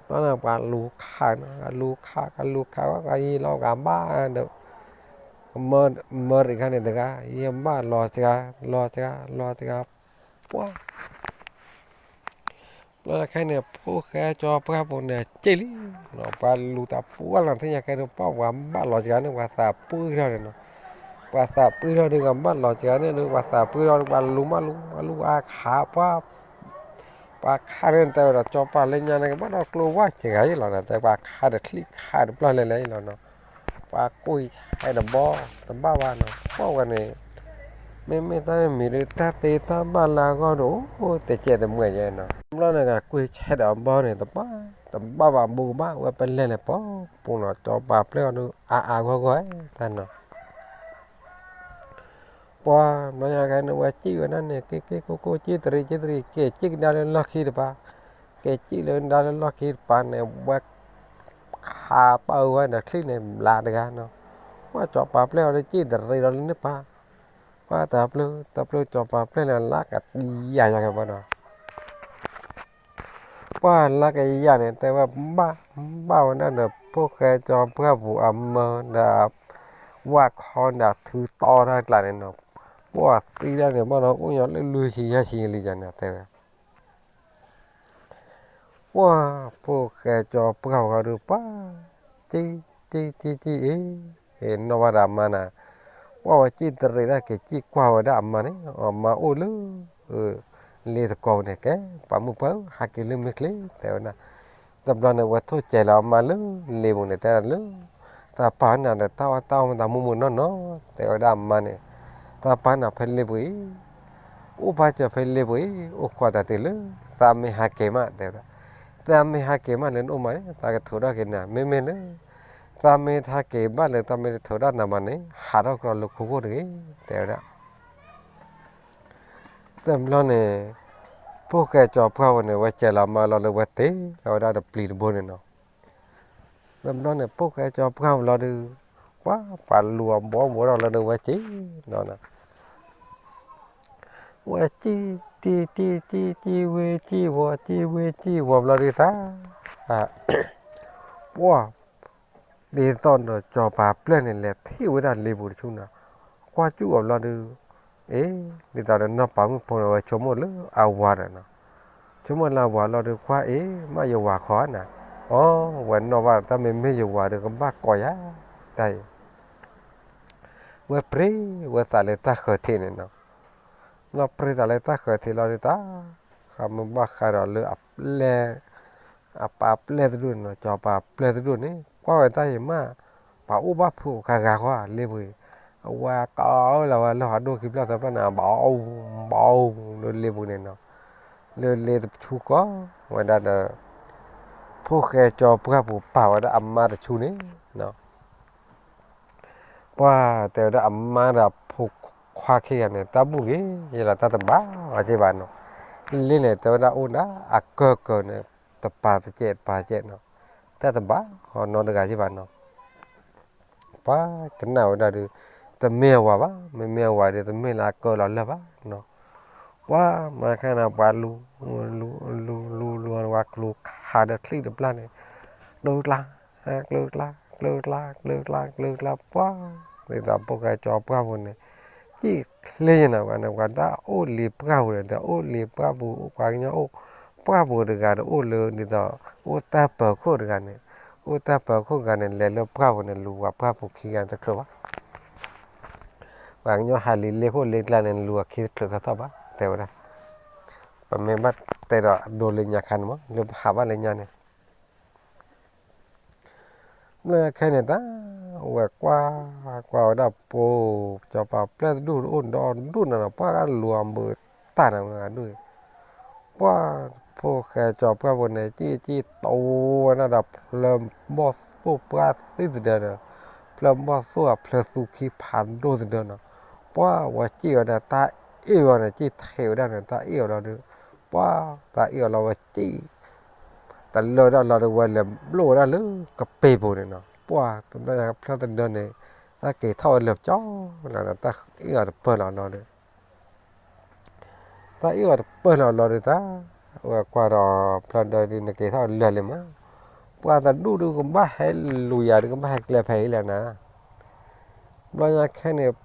ဘျီန့ၣ် ပှၤလူၤခးနီၤ လူၤခး ကလူၤခး ကယံာ်လီၤ ကဘၣ်ဒီး မၢရံးခါန့ၣ်တဂၤ ယဘၣ်လီၤစှၤ လီၤစှၤ လီၤစှၤ ပှၢ် ဘျီခဲန့ၣ် ဖိၣ်ဃဲကၠီၤပှၢ်ပူၤန့ၣ် စ့ၢ်လံနီၤ ပှၤလူၤတၢ်ပှၢ်လီၤ သ့ၣ်ညါခဲဒုး ပှၢ်ပှၤဘၣ်လီၤစှၤန့ၣ် ပှၤသးပှၢ်ထီၣ်န့ၣ်နီၤ, ပှၤသးပှၢ်ထီၣ်ဒုး ကဘၣ်လီၤစှၤန့ၣ်ဒုး ပှၤသးပှၢ်ထီၣ်ဒုး ပှၤလူၤမးလူၤ ပှၤလူၤအါခးပှၢ် ပှၤခးန့ၣ်တဲဝဲဒီး ကၠီၤပၤလၢညါန့ၣ် ကဘၣ်ဒီးကျိဝၣ်စှၤယဲလီၤနီၤ တဲပှၤခးဒီးချံၣ်ခးဒီးပျၢ်လဲၤလဲၤအံၤလီၤနီၤ, ပှၤကွံာ်ဆဲးဒီးဘီ တဘၣ်ဘၣ်နီၤ ပှၢ်ဝဲန့ၣ် မ့မ့ၢ်တၢ်မ့ၢ်မံၤဒုး တၢ်သ့တၢ်ဘၣ်လၢအဂီၢ်ဒီး အိၣ်တကဲးတမှဲးယဲနီၤ, ဘျီန့ၣ် ကကွံာ်ဆဲးဒီးဘီန့ၣ် တဘၣ် တဘၣ်ဘၣ်ဘူးကဘၣ် ဝဲပလဲၤလဲၤပီပူၤနီၤ ကၠီၤပၤပျဲၢ်အီၤဒုး အါအါဂီၢ်ဂီၢ်တၢ်နီၤ ပှၢ် ဘျီညါခဲန့ၣ် ဝဲစံၣ်ဝဲဒၣ်န့ၣ် က့ၤက့ၤကိၢ်ကိၢ် စံၣ်တရံး စံၣ်တရံး က့ၤစံၣ်ကဒါလၢလီၢ်ခံတပၤ, က့ၤစံၣ်လၢဒါလၢလီၢ်ခံတပၤန့ၣ် ဝဲခးပၢဝဲဒီးချံၣ်န့ၣ် ဘျးတဂၤနီၤ, ပှၢ်ကၠီၤပၤပျဲၢ်အီၤဒီး စံၣ်တရံးဒီးလၢန့ၣ်ပၤ, ပှၢ်တၢ်ပျုၢ် တၢ်ပျုၢ်ကၠီၤပၤပျဲၢ်န့ၣ် လၢကတံယၤယၤကဘၣ်နီၤ ပှၢ်လၢကယၤန့ၣ် တဲဝဲဘၣ် ဘၣ်ဝဲဒၣ်ဒီး ဖိၣ်ဃဲကၠီၤပှၢ်ပူၤအမၢဒီး ဝၣ်ခီဒီးထုတီတၢ်ကျါန့ၣ်နီၤ, ပှၢ်သံဒၣ်န့ၣ် ဘၣ်ဒီးအိၣ်ညီလၢလွံၢ်ဆံယဲၢ်ဆံလံယၤန့ၣ် တဲဝဲ ပှၢ်ဖိၣ်ဃဲကၠီၤပှၢ်ပူၤဒီး ပှၢ် စံၣ် စံၣ် စံၣ် စံၣ်အံၤ နီၣ်ဘၣ်ဒီးအမါန့ၣ်, ပှၢ်ဝဲစံၣ်တရံးဒၣ်က့ၤ စံၣ်ကွၢ်ဝဲဒၣ်အမါန့ၣ် အမါအိၣ်လၢ လ့တကီၢ်န့ၣ် ကဲ ပှၤမုၣ်ပှၢ်ဧၢ ဟးက့ၤလၢမ့ၢ်ချ့ တဲဝဲဒၣ်, တဘျီန့ၣ် ဝဲထိၣ်စဲးလီၤအမါလၢလ့ပူၤန့ၣ် တဲဒၣ်လၢ တၢ်ပာ်နၤဒီးတၢ်အီၣ်တၢ်အီမတၤမုၢ်မုၢ်နီၢ်နီၢ် တဲဝဲဒၣ်အမါန့ၣ်, တၢ်ပာ်နၤဖဲလ့ပူၤအံၤ အိၣ်ဘၣ်စၢၤဖဲလ့ပူၤအံၤ အိၣ်ခိးတၢ်တုၤလၢ သးမ့ၢ်ဟးက့ၤမး တဲဝဲဒၣ်, သးမ့ၢ်ဟးက့ၤမးလၢနအိၣ်မးန့ၣ် သးကထိးထီၣ်က့ၤနၤ မ့မ့ၢ်လၢ သးမ့ၢ်ဟးက့ၤဘၣ်လၢ သးမ့ၢ်တထိးထီၣ်နၤမးန့ၣ် ဟးထီၣ်ကြၢးလၢခိခိၣ်တဂ့ၤ တဲဝဲဒၣ် တဘျီန့ၣ် ဖိၣ်ဃဲကၠီၤပှၢ်ဝဲန့ၣ် ဝဲစဲးလီၤမါလီၤဒီး ဝဲတ့လီၤဝဲဒၣ်တပျံၤတဘိန့ၣ်နီၤ, တဘျီန့ၣ် ဖိၣ်ဃဲကၠီၤပှၢ်ဝဲလီၤဒီး ပှၤပှၤလူၤအဘီဘိးထီၣ်လီၤဒီး ဝဲစံၣ်နီၤ ဝဲစံၣ် စံၣ် စံၣ် စံၣ် စံၣ်ဝ့စံၣ်ဝီၤ စံၣ်ဝ့စံၣ်ဝီၤဘျီဒုးသး ပှၢ် ဒ်သိးဒီးကၠီၤပၤပျဲၢ်န့ၣ် လဲၤထံၣ်ဝဲဒၣ်လ့ပူၤတဆူန့ၣ်, ကွၢ်စူၣ်အီၤဘျီဒုး, အ့ ဒ်သိးဒီးနီၢ်ပၤမုၣ်ဖိန့ၣ် ဝဲဆိကမိၣ်လၢအဝၤဒီးနီၤ, ဆိကမိၣ်လၢအဝၤလီၤဒီး ကွၢ်အ့ မ့ၢ်ယဝၤခီဧါနၤ, အီ ဝဲနီၣ်ဘၣ်တၢ်မ့မ့ၢ်ယဝၤဒီး ကဘၣ်ကိးယၤ, တၢ်အံၤ ဝဲပြ့ဝဲသးလၢတၢ်ဃၢၤထံးန့ၣ်နီၤ, လီၤပြ့သးလၢတၢ်ဃၢၤထံးလီၤဒုးတၢ်, ဃးမ့ၢ်ဘၣ်ဃးဒီးလၢအပျဲၢ်, အပၢ်ပျဲၢ်တဒူၣ်န့ၣ်နီၤ, ကၠီၤပၤပျဲၢ်တဒူၣ်န့ၣ် ကွၢ်ဝဲတၢ်အံၤမး, ပှၤအိၣ်ဘၣ်ဖုးအိၣ်ခါဂၤဃီလ့ပူၤအံၤ, အဝဲကိးလီၤဝဲလၢဟီၣ်ဒိၣ်ခံဖျၢၣ်သၢဖျၢၣ်န့ၣ် ဘၣ်အူဘၣ်အူလၢလ့ပူၤန့ၣ်နီၤ, လၢလ့တဆူဃီဝဲဒၣ်ဒီး ဖိၣ်ဃဲကၠီပှၢ်ပူၤပာ်ဝဲဒၣ်အမါတဆူန့ၣ် ပှၢ်တဲဝဲဒၣ်အမါဒီးအဖိခွါခံဂၤန့ၣ် တၢ်ဘူၣ်ဂ့ၤ ယဲလီၤတၢ်တဘၣ်ဝဲက့ဘၣ်နီၤ, လ့န့ၣ် တဲဝဲဒၣ်အိၣ်ဒၣ်အကၢၢ်ကၢၢ်န့ၣ် တပၤတကဲးတပၤတကဲးနီၤ, တၢ်တဘၣ်ဃီနီတဂၤက့ဘၣ်နီၤ ပှၤကနၣ်ဝဲဒၣ်ဒီး တမ့ၢ်အဝၤဘၣ်, မ့မ့ၢ်အဝၤဒီး တမ့ၢ်လၢအကၢၢ်လီၤလၢၢ်ဘၣ်နီၤ, ပှၤမၤခဲန့ၣ် ပှၤလူၤ လူၤ လူၤ လူၤ လူၤ ဝဲကျိခးဒီးချံၣ်တဘျၣ်န့ၣ် ကျၢၤကျါ ကျၢၤကျါ ကျၢၤကျါ ကျၢၤကျါ ကျၢၤကျါ ပှၤ ဒ်သိးဖိၣ်ဃဲကၠီပှၢ်ပူၤန့ၣ် စံၣ်ချ့နီၤ ပှၤန့ၣ် ပှၤတၢ်အိၣ်လံၤပှၢ်ပူၤန့ၣ် တအိၣ်လံၤပှၢ်ပူၤ ပှၤကညီအိၣ် ပှၢ်ပူၤတဂၤဒီးအိၣ်လၢ ဒ်သိး အိၣ်တၢ်ပၢၤခိၣ်တဂၤန့ၣ် အိၣ်တၢ်ပၢၤခိၣ်တဂၤန့ၣ် လဲၤလၢပှၢ်ပူၤန့ၣ် လူၤပှၤပှၢ်ပူၤခံဂၤတချုးဘၣ် ပှၤကညီဟးလံာ်လ့ခိၣ်လ့ကျါန့ၣ် လူၤအခံတချုးသီသီဘၣ် တဲဝဲဒၣ်, ပမ့ၢ်ဘၣ်တဲဒီးဒိလၢညါခါန့ၣ်မး လၢပဟးဘၣ်လၢညါန့ၣ် မ့ၢ်ခဲန့ၣ်တၢ် ဝဲကွၢ် ကွၢ်ဝဲဒၣ်ပှၤ ကၠီၤပၤပျဲၢ်တဒူၣ်တအိၣ်ဒီဒူၣ်န့ၣ်နီၤ ပှၢ်ကလူၤအဘုးတၢ်န့ၣ်ဝဲဒၣ်ဒူၣ် ပှၢ်ဖိၣ်ဃဲကၠီၤပှၢ်ဖိန့ၣ် စံၣ်စံၣ်တိဝဲဒၣ်ဒီးဖျၢၣ်ဘီၣ်သိၣ်ပှၢ်သံသဒၢဒီး ဖျၢၣ်ဘီၣ်သိၣ်အဖျၢၣ်သူခံဖးဒိၣ်သဒၢနီၤ ပှၢ်ဝဲစံၣ်ဝဲဒၣ်တၢ်အ့ၣ်ဝဲန့ၣ် စံၣ်ထဲးဝဲဒၣ်န့ၣ် တၢ်အ့ၣ်အီၤလီၤဒီး ပှၢ်တၢ်အ့ၣ်အီၤလီၤဝဲစံၣ် တလၢဒၣ်လီၤဒီး ဝဲလဲၤဘျိၣ်ဝဲဒၣ်လၢကပ့ၤပူၤန့ၣ်နီၤ ပှၢ်တဘျီညါဖျၢၣ်သဒၢန့ၣ် တၢ်က့ၤထီၣ်ဝဲလၢာ်ကၠီလီၤဒီး တၢ်အ့ၣ်အီၤတပၢၢ်လီၤလီၤဒီး တၢ်အ့ၣ်အီၤတပၢၢ်လီၤလီၤဒီးတၢ် ဝဲကွၢ်ဒီးဖျၢၣ်ဒၢဒ်န့ၣ် က့ၤထီၣ်ဝဲလၢာ်လံမး ပှၢ်တဒူၣ်ဒုးကဘၣ်ဟဲလူၤယၤဒုးကဘၣ်ဟဲကျဲဖဲအံၤလၢၤနၤ ဘျီညါခဲန့ၣ်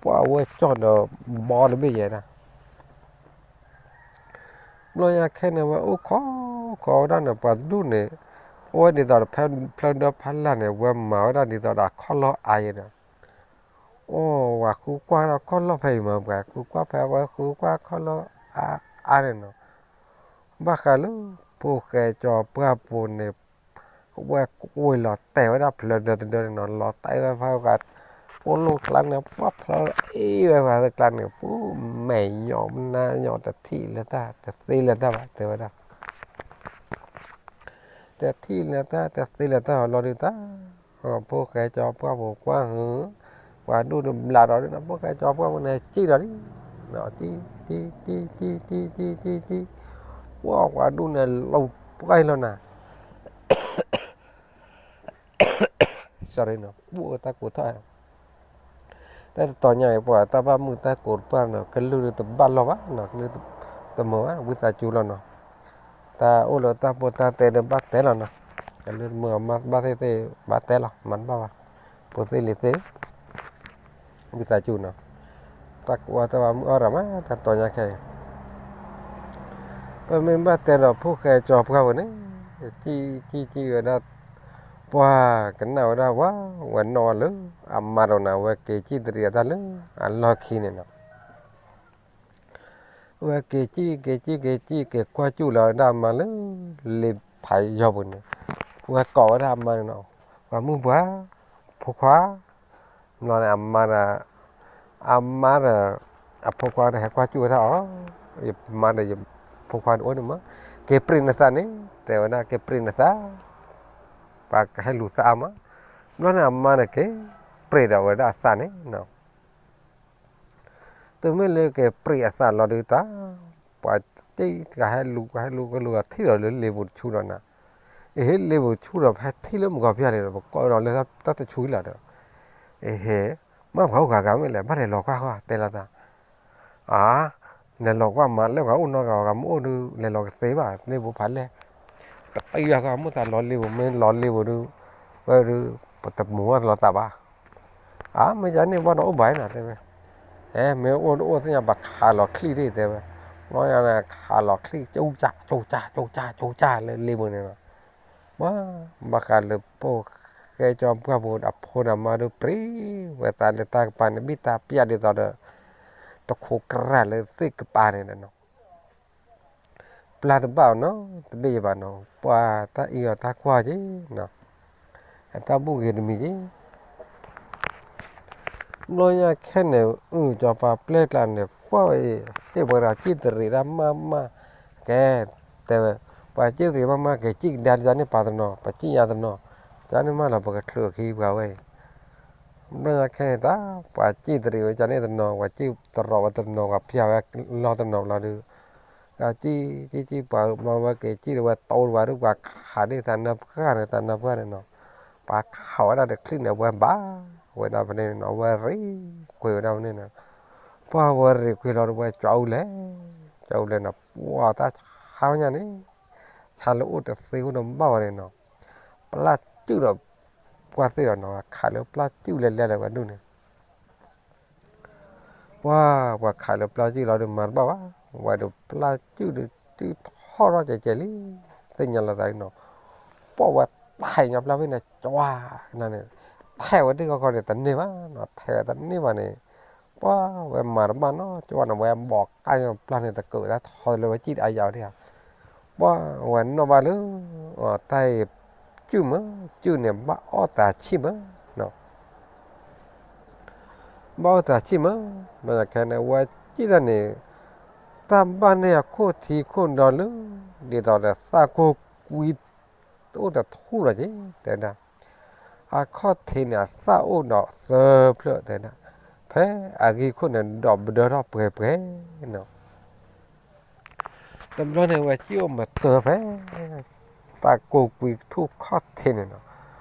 ပှၢ်ဝဲကၠီၣ်ဒီးဘီတဘ့ၣ်ယဲဒၣ် ဘျီညါခဲန့ၣ် ဝဲအိၣ်ခိးခိးဝဲဒၣ်န့ၣ် ပှၤတဒူၣ်န့ၣ် အိၣ်ဝဲဒ်သိးဒီးဖဲဖျၢၣ်ဒၢဖးလၢ်န့ၣ် ဝဲမၤဝဲဒၣ်ဒ်သိးဒီးအခီၣ်လီၢ်အါယဲဒီး အိၣ်ဝဲဃုကွၢ်ဒီးခီၣ်လီၢ်ဖဲအံၤမး ပှၤဃုကွၢ်ဖဲဝဲဃုကွၢ်ခီၣ်လီၢ်အါအါန့ၣ်နီၤ ဘၣ်ဃးလၢ ဖိၣ်ဃဲကၠီၤပှၢ်ပူၤန့ၣ် ဝဲကွံာ်လီၤတဲာ်ဝဲဒၣ်ဖျၢၣ်ဒၢတဒၢန့ၣ်နီၤ လီၤတဲာ်ဝဲဖဲဂၤ အိၣ်လီၢ်ကျါန့ၣ် ပှၢ်ဖျၢၣ်အ့ၣ်ဝဲဂၤသၢကျါန့ၣ် ပူၤမဲာ်ညိးမနါညိးတထံၣ်လၢတၢ် တသ့လၢတၢ်ဘၣ် တဲဝဲဒၣ် တထံၣ်လၢတၢ် တသ့လၢတၢ်လီၤဒုးတၢ် ဖိၣ်ဃဲကၠီၤပှၢ်ပူၤကွၢ်ဟု ပှၤဒူၣ်န့ၣ်ဘျးဒီးဒ်နီၤ ဖိၣ်ဃဲကၠီၤပှၢ်ပူၤန့ၣ် စံၣ်ဒီးဒ် စံၣ် စံၣ် စံၣ် စံၣ် စံၣ် ပှၢ်ပှၤဒူၣ်န့ၣ်လီၤပှဲၤလီၤနၤ sorry နီၤ ပူၣ်တၢ်ကိးထီၣ် တၢ်တတီၤညါအံၤ ပှၤတၢ်ဘၣ်မုာ်တၢ်ကိးတပှၢ်နီၤ ကလုၢ်တဘၣ်လီၢ်ဘၣ်နီၤ ကလုၢ်တမုာ်ဘၣ် ဝံသးစူၤလီၤနီၤ တၢ်အိၣ်လၢတၢ်ဖိတၢ်တဲဒီးဘၣ်တဲလီၤနီၤ ကလုၢ်တမုာ်အမါဘၣ်သ့ၣ်သ့ၣ် ဘၣ်တဲလီၤ မၤတဘၣ်ဘၣ် ဖိသ့ၣ်လံၤသ့ၣ် ဝံသးစူၤနီၤ တၢ်ကိးအီၣ်တၢ်ဘၣ်မုာ်အီၣ်ရၤမး တၢ်တီၤညါခဲအံၤ ပမ့ၢ်ဘၣ်တဲဒီးဖိၣ်ဃဲကၠီၤပှၢ်ပူၤန့ၣ် စံၣ် စံၣ် စံၣ်ဝဲဒၣ် ပှၤကနၣ်ဝဲဒၣ်ဝဲ ဝဲနီၣ်ဝဲလၢ အမါဒီးနၤ ဝဲက့ၤစံၣ်တရံးအတၢ်လၢ အလီၢ်ခံန့ၣ်နီၤ ဝဲက့ၤစံၣ် က့ၤစံၣ် က့ၤစံၣ် က့ၤကွၢ်စူၣ်လီၤဝဲဒၣ်အမါလၢ လ့ဖးယီၤပူၤန့ၣ် ဝဲကိးဝဲဒၣ်အမါန့ၣ်နီၤ ပှၤမုၣ်ပှၢ် ဖိခွါ ဘျီန့ၣ်အမါဒီး အမါဒီး အဖိခွါဒီးဟဲကွၢ်စူၣ်ဝဲဒၣ်အီၤ, ယမါဒီးယဖိခွါန့ၣ်အိၣ်န့ၣ်မး, က့ၤပြံးနသးန့ၣ်, တဲဝဲဒၣ်က့ၤပြံးနသး, ပှၤကဟဲလူၤသးအါမး, ဘျီန့ၣ်အမါန့ၣ်က့ၤပြံးဒီးဝဲဒၣ်အသးန့ၣ်နီၤ တုၤမ့ၢ်လၢက့ၤပြံးအသးလီၤဒုးတၢ်, ပှၤစ့ၢ်ကဟဲလူၤ ကဟဲလူၤ ကလူၤထံၣ်ဒီးလၢလ့ပူၤတဆူဒီးနၤ, အဟ့ၣ်လ့ပူၤတဆူဒီး ပဟဲထံၣ်လၢမုၢ်ကီၤဖၠၣ်န့ၣ်ဒီး ပကိးဒီးလၢတၢ်တဆူလီၤဒီး, အဟ့ၣ် မ့ၢ်ပှၤအိၣ်ဂၤဂၤမ့ၢ်လဲၣ် ဘၣ်လဲၤလီၤကွၢ်ဃီတဲလီၤသး အါ, လဲၤလီၤကွၢ်မး လၢပှၤအိၣ်နီတဂၤ ပှၤမ့ၢ်အိၣ်ဒုး လဲၤလီၤကသ့ဘၣ် လ့ပူၤဖးလဲၢ်, တပံယွၤဃီမ့ၢ်သးလီၤလ့ပူၤ မ့ၢ်လီၤလ့ပူၤဒုး, ဝဲဒုး, ပတမူၤဝဲလီၤသးဘၣ်, အါ မ့ၢ်ယၤန့ၣ်ဘၣ်ဒီးအိၣ်ဘၣ်နီၤတဲဝဲ, အဲ မ့ၢ်အိၣ်တအိၣ်သ့ၣ်ညါ ပှၤခးလီၤချံၣ်ဒ်တဲဝဲ, ဘျီယၤန့ၣ် ခးလီၤချံၣ် ကၠူကၠၢ် ကၠူကၠၢ် ကၠူကၠၢ် ကၠူကၠၢ်လၢလ့ပူၤန့ၣ်လီၤ, ဘၣ်ဃးလၢဖိၣ်ဃဲကၠီပှၢ်ပူၤအဖိဒီးမါဒုးပြံဝဲသးလၢတၢ်ကပၤန့ၣ် ဘံၣ်တၢ်ပျၢ်ဒ်သိးဒီး တခိးကြၢ်လၢသ့ၣ်ကပၤန့ၣ်လီၤ, ပျၢ်တဘၣ်အီၤနီတဘ့ၣ်ယဘၣ်နီၤ ပှၤတၢ်အံၤအီၤတၢ်ကွၢ်က့ၤနီၤ, အတၢ်ဘူၣ်ဂ့ၤတမံၤက့ၤ ဘျီညါခဲန့ၣ် အုၣ်ကၠီပၤပျဲၢ်ကျါန့ၣ် ကွၢ်ဝဲအံၤ ဟ့ၣ်ပှၤဒီးစံၣ်တရံးဒၣ်မးမး, ကဲ, တဲဝဲ, ပှၤစံၣ်တရံးမးမး က့ၤစံၣ်ကဒါ ကၠီန့ၣ်ပာ်တနီၤ ပစံၣ်ညါတနီၤ, ကၠီန့ၣ်မးလီၤ ပကချုးအခံပှၤဝဲအံၤ. ဘျီညါခဲန့ၣ် တၢ်ပှၤစံၣ်တရံးဝဲကၠီန့ၣ်တနီၤ ပှၤစံၣ်တရီးဝဲတနီၤ ပှၤဖၠါဝဲလီၤတနီၤဘျီဒီး, ကစံၣ်စံၣ်စံၣ် ပှၤဘျီဝဲက့ၤစံၣ်ဒီးဝဲတိဒီးဝဲဒုး ပှၤခးဒၣ်သးနၢပှၢ်န့ၣ် သးနၢပှၢ်န့ၣ်နီၤ, ပှၤခးဝဲဒၣ်တချံၣ်န့ၣ် အဝဲဘၣ်ဝဲဒၣ်ဖဲန့ၣ်နီၤ အဝဲရ့ၣ်ကွံာ်ဝဲဒၣ်ဖဲန့ၣ်နီၤ, ပှၤဝဲရ့ၣ်ကွံာ်လီၤဒီးဝဲကၠီအူလဲၣ်, ကၠီအူလဲၣ်နီၤ ပှၤတၢ်ဆါညါန့ၣ်, ဆါလၢအိၣ်တသ့အိၣ်တဘၣ်ဘၣ်န့ၣ်နီၤ, ပျၢ်စူၣ်ဒီး ပှၢ်သ့ၣ်ဒီးနီၤ ခးလၢပျၢ်စူၣ်လဲၤလဲၤလၢဝဲဒူၣ်န့ၣ် ပှၤ ပှၤခးလၢပျၢ်စူၣ်လီၤဒီးမၤတဘၣ်ဘၣ်, ဝဲဒီးပျၢ်စူၣ်ဒီး စူၣ်ထီၣ်ထီၣ်ကဲကဲလံ, သ့ၣ်ညါလီၤသးလံနီၤ, ပှၤဝဲထဲးညါပျၢ်ဖဲန့ၣ် ကၠီန့ၣ်, ထဲးဝဲတ့ၢ်ခီခီန့ၣ် တန့ၢ်ဘၣ်နီၤ, ထဲးဝဲတန့ၢ်ဘၣ်န့ၣ်, ပှၤဝဲမၤတဘၣ်နီၤ ကၠီန့ၣ် ဝဲဘီးကၢ်ညါပျၢ်န့ၣ် တကၢးတၢ်ထီလၢဝဲစံၣ်တအါယၤဒံးဧါ, ပှၤဝဲနီၣ်ဘၣ်လၢ တၢ်အံၤ စူၣ်မး, စူၣ်န့ၣ် ဘၣ်အီၣ်တၢ်ဆံၣ်မးနီၤ ဘၣ်အီၣ်တၢ်ဆံၣ်မး, ဘျီညါခဲန့ၣ် ဝဲစံၣ်တၢ်န့ၣ်, တၢ်ဘၣ်န့ၢ်အခိၣ်ထံခိၣ်ဒီလၢ, ဒ်သိးဒီးသၣ်ကိၢ်ကွံ တအိၣ်တထူၣ်လီၤက့ၤ တဲဒၣ်, အခီၣ်ထံးန့ၣ် အသၣ်အိၣ်ဒီးသၢဖျၢၣ်တဲဒၣ်, ဖဲအဂံၢ်ခိၣ်န့ၣ် ဒီးဘဒၢထီၣ်ပှဲၤပှဲၤနီၤ တဘျီန့ၣ် ဝဲစံၣ်အိၣ်မတၢၤဖဲ သၣ်ကိၢ်ကွံထူၣ်ခီၣ်ထံးန့ၣ်နီၤ,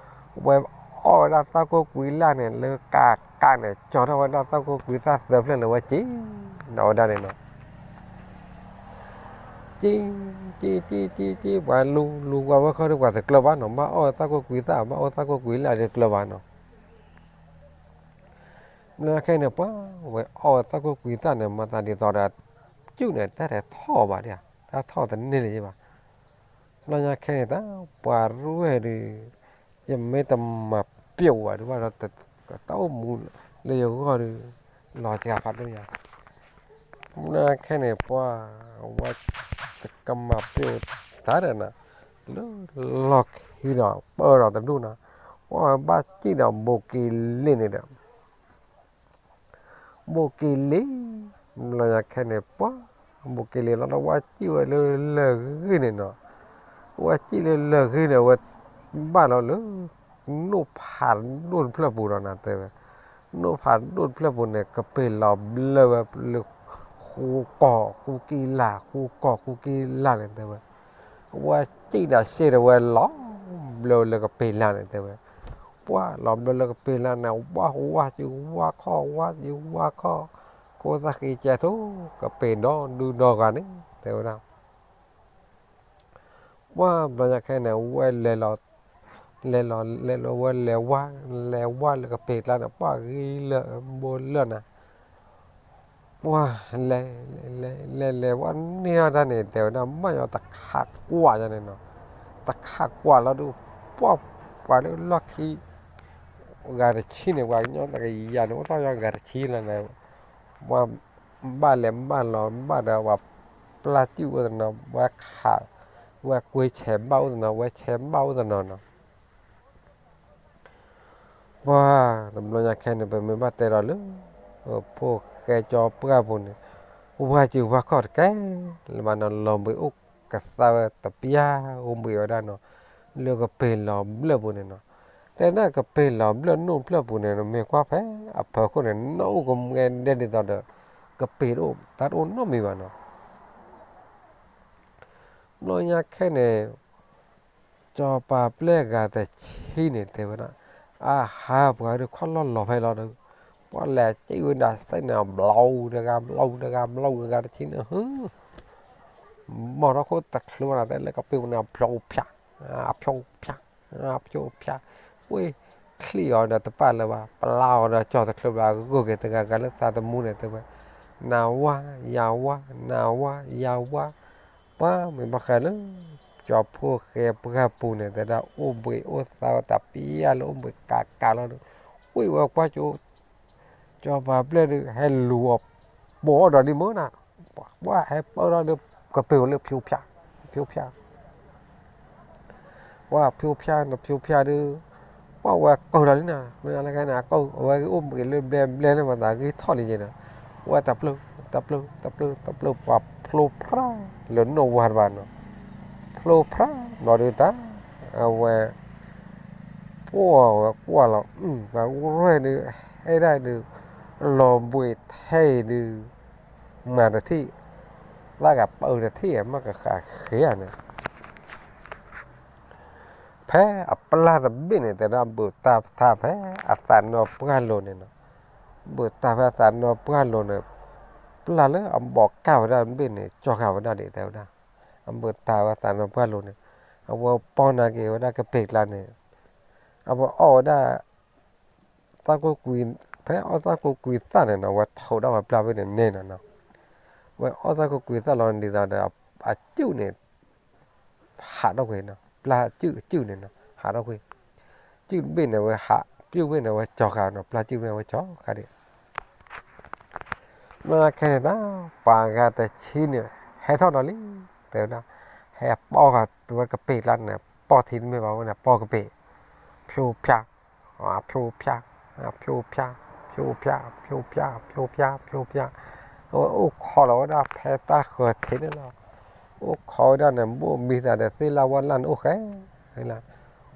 ဝဲအီၣ်ဝဲဒၣ်သၣ်ကိၢ်ကွံလၢ်န့ၣ် လၢကးကးန့ၣ် ကၠီထီၣ်ဝဲဒၣ်သၣ်ကိၢ်ကွံသၣ်သၢဖျၢၣ်န့ၣ် ဝဲစံၣ်နီၤဝဲဒၣ်န့ၣ်နီၤ စံၣ်, စံၣ် စံၣ် စံၣ် စံၣ် ပှၤလူၤလူၤကွၢ်ဝဲခီဒီး ပှၤတကျၢၤဘၣ်နီၤ, ဘၣ်အီၣ်သၣ်ကိၢ်ကွံသၣ် ဘၣ်အီၣ်သၣ်ကိၢ်ကွံလၢ်တကျၢၤဘၣ်နီၤ ဘျီခဲန့ၣ် ပှၤဝဲအီၣ်ဝဲသၣ်ကိၢ်ကွံသၣ်န့ၣ် မၤသးဒ်သိးဒီး စူၣ်န့ၣ် တၢ်တထီၣ်ဘၣ်ဒံးဧါ, တၢ်ထီၣ်တန့ၢ်လၢၤဘၣ်. ဘျီညါခဲန့ၣ် တၢ်ပှၤရူၢ်ဝဲဒုး ယမ့ၢ်တမၤပျိာ်ဝဲဒုးဘၣ်ဒီး တၢ်အိၣ်မူလၢယဂီၢ်ဒီး လီၤစှၤဖးဒိၣ်ညါ ဘျီခဲန့ၣ် ပှၤဝဲတကမၤပျိာ်တၢ်ဒီးနၤ, လၢလီၢ်ခံဒီးပၢၢ်ဒီးတဒူၣ်နၤ, ပှၤဝဲဘၣ်စံၣ်ဒီးဘိးက့ၤလ့ၣ်န့ၣ်ဒီး ဘိးက့ၤလ့ၣ်, ဘျီညါခဲန့ၣ် ပှၤ ဘိးက့ၤလ့ၣ်လီၤဒီး ဝဲစံၣ်ဝဲလၢလၢၢ်ဂ့ၢ်န့ၣ်နီၤ, ဝဲစံၣ်လၢလၢၢ်ဂ့ၢ်န့ၣ် ဝဲဘၣ်လီၤလၢ နိၣ်ဖးဒိၣ်တဖျၢၣ်ပူၤဒီးနၤတဲဝဲ, နိၣ်ဖးဒိၣ်တဖျၢၣ်ပူၤန့ၣ် ကပ့ၤလီၤဘျၢဝဲလၢ ဃူကီၢ်ဃူကံလၤ ဃူကီၢ်ဃူကံလၤန့ၣ်တဲဝဲ, ဝဲစံၣ်ဒီးစ့ၢ်ဒီးဝဲလီၤ ဘျၢလၢကပ့ၤလၤန့ၣ်တဲဝဲ, ပှၤလီၤဘျၢလၢကပ့ၤလၤန့ၣ် ဝါဝါစ့ၢ်ဝါခီၣ် ဝါစ့ၢ်ဝါခီၣ်, ခိၣ်သၣ်ဃံကဲထိ ကပ့ၤဒီဒူဒီဂၤန့ၣ် တဲဝဲဒၣ် ပှၤဘျီညါခဲန့ၣ် ဝဲလဲၤလီၤ, လဲၤလီၤ လဲၤလီၤဝဲလဲၤဝါ, လဲၤဝါလၢကပ့ၤကျါန့ၣ် ပှၤဂ့ၤလၢဘိလၢာ်နၤ, ပှၤလဲၤ, လဲၤလဲၤဝဲန့ၢ်အီၤတၢ်န့ၣ် တဲဝဲဒၣ် မၢ်ယီၤတခးကွၢ်ယၤန့ၣ်နီၤ, တခးကွၢ်လီၤဒုး ပှၤပှၤလၢလီၢ်ခံ ဂၤတဆံန့ၣ် ပှၤကညီတကယၤန့ၣ် အိၣ်ထီၣ်ယီၤဂၤတဆံလီၤန့ၣ်, ပှၤဘၣ်လဲၤဘၣ်လီၤဘၣ်ဒီး ပှၤပျၢ်စံၣ်အိၣ်တနီၤ ပှၤခး, ဝဲကွ့ဆဲးဘၣ်အိၣ်တနီၤ ဝဲဆဲးဘၣ်အိၣ်တနီၤနီၤ ပှၤတဘျီညါခဲန့ၣ် ပမ့ၢ်ဘၣ်တဲဒီးလၢ ဖိၣ်ဃဲကၠီပှၢ်ပူၤန့ၣ် ဝါစၢၤဝါခီၣ်တကဲလၢၤဘၣ်နီၤ လီၤဘှံးအိၣ်ကသါဝဲတပျၢ်အိၣ်ဘှံးဝဲဒၣ်နီၤ လၢကပ့ၤလီၤဘျၢၣ်ပူၤန့ၣ်နီၤ, တဲဒၣ်ကပ့ၤလီၤဘျၢၣ်နိၣ်ဖျၢၣ်ပူၤန့ၣ် မ့ၢ်ကွၢ်ဖဲအဖီခိၣ်န့ၣ် နီၣ်အိၣ်ကမဲဒဲးဒ်သိးဒီး ကပ့ၤတအိၣ်တၢ်တအိၣ်နီတမံၤဘၣ်နီၤ ဘျီညါခဲန့ၣ် ကၠီၤပၤပျဲၢ်ဂၤတဆံန့ၣ် တဲဝဲဒၣ်, အဟါပှၤဒုးခီၣ်လီၢ်လီၤဖဲလီၤဒီး ပှၤလဲၤစံၣ်ဝဲဒၣ်စ့ၢ်န့ၣ် ဘျီတဂၤ ဘျီတဂၤ ဘျီတဂၤတဆံန့ၣ် မီၢ်ထီၣ်ခိၣ်တချုးဘၣ်နၤ တဲလၢကပ့ၤပူၤန့ၣ် ဖျိဖျါ, ဖျိဖျါ, ဖျိဖျါ, ဝဲချံၣ်အီၤဒီးတပာ်လၢၤဘၣ် ပျၢ်အီၤဒီးကၠီၤတချုးဘၣ် ဂိၢ်က့ၤတဂၤဂၤလၢသးသမူန့ၣ် တဲဝဲ, နဝါ, ယဝါ, နဝါ, ယဝါ, ပှၤမ့ၢ်ဘၣ်ဃးလၢ ကၠီၤဖိၣ်ဃဲပှၢ်ပူၤန့ၣ် တဲဒၣ်အိၣ်ဘှံးအိၣ်သါဝဲတပျၢ်လၢအိၣ်ဘှံးကးကးလီၤဒီး ဝံၣ်ဝဲကွၢ်ကၠိ ကၠီၤပၤပျဲၢ်ဒုး ဟဲလူၤအီၤပိာ်အီၤဒီးဒ်မၢ်နၤ, ပှၤဟဲပၢၢ်ထီၣ်လၢကပ့ၤဝဲလၢဖျိဖျါ, ဖျိဖျါ ပှၤဖျိဖျါဒီးဖျိဖျါဒုး ပှၤဝဲကၢၢ်ဒီးလံနၤ မ့ၢ်လၢခဲန့ၣ် အကၢၢ် အဝဲဂ့ၤအိၣ်ဘှံးလၢဘျဲဘျဲလၢမၤသးဂ့ၤထီၣ်လံက့ၤဒီး ဝဲတပျၢ် တပျုၢ်တပျုၢ်တပျုၢ် ပှၤဖျိဖျါလၢနိၣ်ဝါတဘၣ်နီၤ, ဖျိဖျါဘျီဒုးတၢ် အဝဲ ပှၤဝဲကွၢ်လီၤ ပှၤအိၣ်ရဲၣ်ဒုး ဟဲဒၣ်ဒုး လီၤဘှံးထဲအံၤဒုး မၤတထံၣ်, သးကပၢတထံၣ် မ့ၢ်ကဃးဃ့ဧါန့ၣ် ဖဲအပျၢ်တဘ့ၣ်န့ၣ် တဲဝဲဒၣ်ဘုးတၢ်ဖဲအသးနီပှၢ်လိၤန့ၣ်နီၤ, ဘုးတၢ်ဖဲအသးနီပှၢ်လိၤန့ၣ်, ပျၢ်လၢအဘီးကၢ်ဝဲဒၣ်တဘ့ၣ်န့ၣ် ကၠီဃာ်ဝဲဒၣ်ဒံးတဲဝဲဒၣ်, အဘုးတၢ်ဖဲအသးနီပှၢ်လိၤန့ၣ်, အဝဲပီၢ်နာ်က့ၤဝဲဒၣ်ကပ့ၤကျါန့ၣ်, အဝဲအီၣ်ဝဲဒၣ် သၣ်ကိၣ်ကွံ, ဖဲအီၣ်သၣ်ကိၣ်ကွံသၣ်န့ၣ်နီၤ အဝဲထိးဒၣ်ဝဲပျၢ်ဘ့ၣ်န့ၣ်န့ၣ်နီၤ, ဝဲအီၣ်သၣ်ကိၣ်ကွံသၣ်လီၤဒ်သိးဒီး အစုၣ်န့ၣ် ဟးထီၣ်ကွံာ်နီၤ, ပျၢ်စုၣ်အစုၣ်န့ၣ်နီၤ ဟးထီၣ်ကွံာ်, စုၣ်တဘ့ၣ်န့ၣ်ဝဲဟး, စုၣ်ဘ့ၣ်န့ၣ်ဝဲကၠီဃာ်နီၤ, ပျၢ်စုၣ်ဘ့ၣ်န့ၣ်ဝဲကၠီဃာ်ဒံး မ့ၢ်ခဲန့ၣ်တၢ် ပှၤဂၤတဆံန့ၣ် ဟဲထီၣ်ဒီးလံ, တဲဝဲဒၣ်, ဟဲပီၢ်ဃာ်ဝဲကပ့ၤကျါန့ၣ် ပီၢ်ထံတမ့ၢ်ဘၣ်ဝဲန့ၣ် ပီၢ်ကပ့ၤ, ဖျိဖျါ, ဖျိဖျါ, ဖျိဖျါ, ဖျိဖျါ, ဖျိဖျါ, ဖျိဖျါ, ဖျိဖျါ, အဝဲအိၣ်ခိးလီၤဝဲဒၣ်ဖဲတၢ်ဃၢၤထံးန့ၣ်လီၤ, အိၣ်ခိးဝဲဒၣ်န့ၣ် ဘိၣ်မံသးဒီးသ့ၣ်လၢဝဲလၢ်န့ၣ်အိၣ်ဃဲ, လၢ်,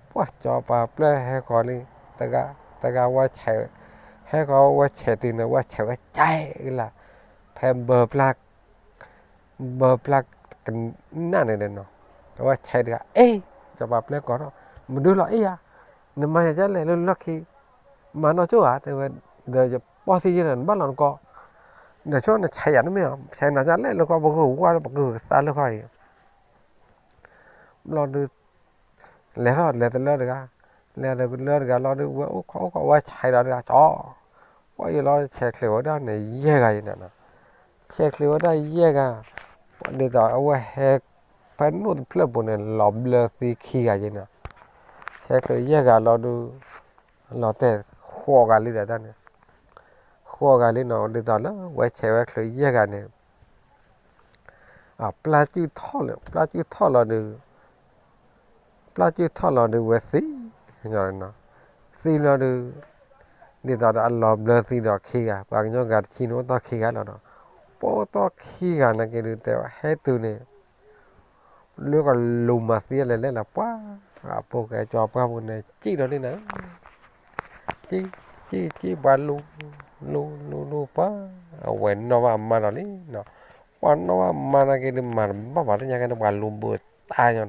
ပှၤစီၤပၤပျဲၢ်ဟဲဃီၤလံ, တဂၤ, တဂၤဝဲဆဲး, ဟဲဃီၤဝဲဆဲးတုၤန့ၣ် ဝဲဆဲးဝဲကဲလၢ်, ဖဲဘၢပျၢ် ဘၢပျၢ်ကနၣ်န့ၣ်ဒီးနီၤ, အဝဲဆဲးတဂၤ အ့ၣ်, စီၤပၤပျဲၢ်ကိးထီၣ်, မဒုလီၤအ့ၣ်ယၤ, နမၤယၤဒ်လဲၣ်လၢလီၢ်ခံ, မၤနီၢ်ကၠိဧါ, တဲဝဲ, ဒီးယပီၢ်သံယဲၢ်ဒီး နဘၣ်လီၤနကီ, ဒီးဆိနဆဲးယၤတမ့ၢ်ဧါ, ဆဲးနၤဒ်လဲၣ်လၢကီၢ်ပဂုၢ်ဝါပကသးလၢခီအံၤ ဘျီဒုး လဲၤထီၣ်လဲၤတလၢတဂၤ, လဲၤတလၢတဂၤလီၤဒုး ဝဲအိၣ်ခိးအိၣ်ခိးဝဲဆဲးဒီးတဂၤကၠီ, ပှၤယလီၤဆဲးချ့ဝဲဒၣ်န့ၣ် ယဲၢ်ဂၤယဲၢ်န့ၣ်, ဆဲးချ့ဝဲဒၣ်ယဲၢ်ဂၤ, ဒ်သိးအဝဲဟဲ ဖဲနိၣ်တဖျၢၣ်ပူၤန့ၣ် လီၤဘျၢသံခံဂၤယဲၢ်န့ၣ်, ဆဲးချ့ယဲၢ်ဂၤလီၤဒုး လီၤတဲာ်ဃိးဂၤလံဒီးတၢ်န့ၣ်, ဃိးဂၤလံနီၤ ဒ်သိးလၢဝဲဆဲးဝဲချ့ယဲၢ်ဂၤန့ၣ် ပျၢ်စုၣ်ထီၣ်လၢ ပျၢ်စုၣ်ထီၣ်လီၤဒုး, ပျၢ်စုၣ်ထီၣ်လီၤဒုးဝဲသံ, သံလီၤဒုး, ဒ်သိးဒီးအလီၤဘျၢသံဒီးခံဂၤ ပှၤကညီဂၤတဆံန့ၣ်အိၣ်တီၢ်ခံဂၤလီၤနီၤ, ပအိၣ်တီၢ်ခံဂၤနာ်က့ဒုး တဲဝဲဟဲတုၤန့ၣ် လၢကလူၤမၤသံလဲၤလဲၣ်လၢပှၤ, အဖိၣ်ဃဲစီၤပှၢ်ပူၤန့ၣ် စံၣ်ဒီးလံနၤ, စံၣ်, စံၣ်, စံၣ်ပှၤလူၤ, လူၤ, လူၤ, လူၤပှၤ, အဝဲနီၣ်ဘၣ်မါဒီးလံနီၤ, ပှၤနီၣ်ဘၣ်မါနာ်က့ဒုး မၤတဘၣ်ဘၣ်လၢညါကဲန့ၣ် ပှၤလူၤဘုးတၢ်ညါ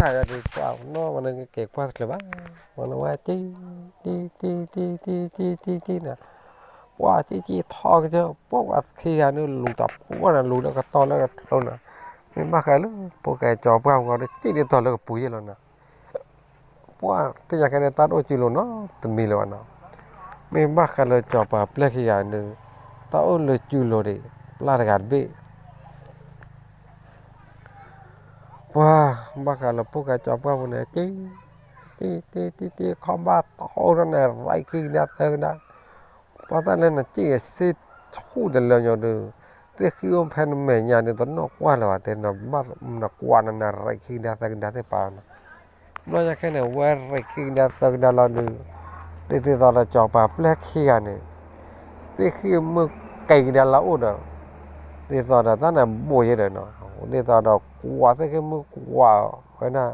ဒီး ပှၤလူၤဘုးတၢ်ညါဒီး ပှၤနီၣ်မၤန့ၣ်က့ၤကွၢ်တချုးဘၣ်, ပှၤနီၣ်ဝဲစံၣ်, စံၣ်, စံၣ်, စံၣ်, စံၣ်, စံၣ်, စံၣ်န့ၣ်, ပှၤစံၣ်စံၣ်ထီၣ်ကစၢၢ် ပှၤခံဂၤန့ၣ်လူၤတၢ်ပှၢ်န့ၣ် လူၤလၢကတီၢ်လၢကထိန့ၣ်, မ့ၢ်ဘၣ်ဃးလၢ ဖိၣ်ဃဲစီၤပှၢ်ပူၤဒီး စံၣ်ဒ်သိးလၢကပူၤယဲၢ်လီၤန့ၣ် ပှၤသ့ၣ်ညါခဲန့ၣ် တၢ်တအိၣ်စုလိၤနီတမံၤလၢၤဘၣ်နီၤ, မ့ၢ်ဘၣ်ဃးလၢစီၤပၤပျဲၢ်ခံဂၤန့ၣ် တၢ်အိၣ်လၢစုလိၤဒံး ပျၢ်တဂၤတဘ့ၣ် ပှၤဘၣ်ဃးလၢဖိၣ်ဃဲစီၤပှၢ်ပူၤန့ၣ် စံၣ်, စံၣ်, စံၣ်, စံၣ်, စံၣ် ခီၣ်ဘၣ်ထီၣ်န့ၣ် ရဲၣ်ခံကဒါသၢကဒါ, ပှၤတၢ်လၢနစံၣ်ဂ့ၤစ့ၢ်ဆူၣ်တလၢညိဒုး, သ့ၣ်ဃံၣ်အိၣ်ဖဲနမဲာ်ညါဒုး တနီၣ်ကွၢ်လၢၤဘၣ်တဲ နကွၢ်နနရဲၣ်ခံကဒါသၢကဒါသ့ၣ်ပာ်လီၤနီၤ, ဘျီညါခဲန့ၣ် ဝဲရဲၣ်ခံကဒါသၢကဒါလီၤဒုး, ဒ်သိးဒီးစီၤပၤပျဲၢ်ခံဂၤန့ၣ် သ့ၣ်ဃံၣ်မုၢ်ကဲၤကဒါလၢအိၣ်ဒီး, ဒ်သိးဒီးတၢ်န့ၣ်ဘိၣ်ယဲဒီးနီၤ, ဒ်သိးဒီးကွၢ်သ့ၣ်ဃံၣ်မုၢ်ကွၢ်ဝဲဒၣ်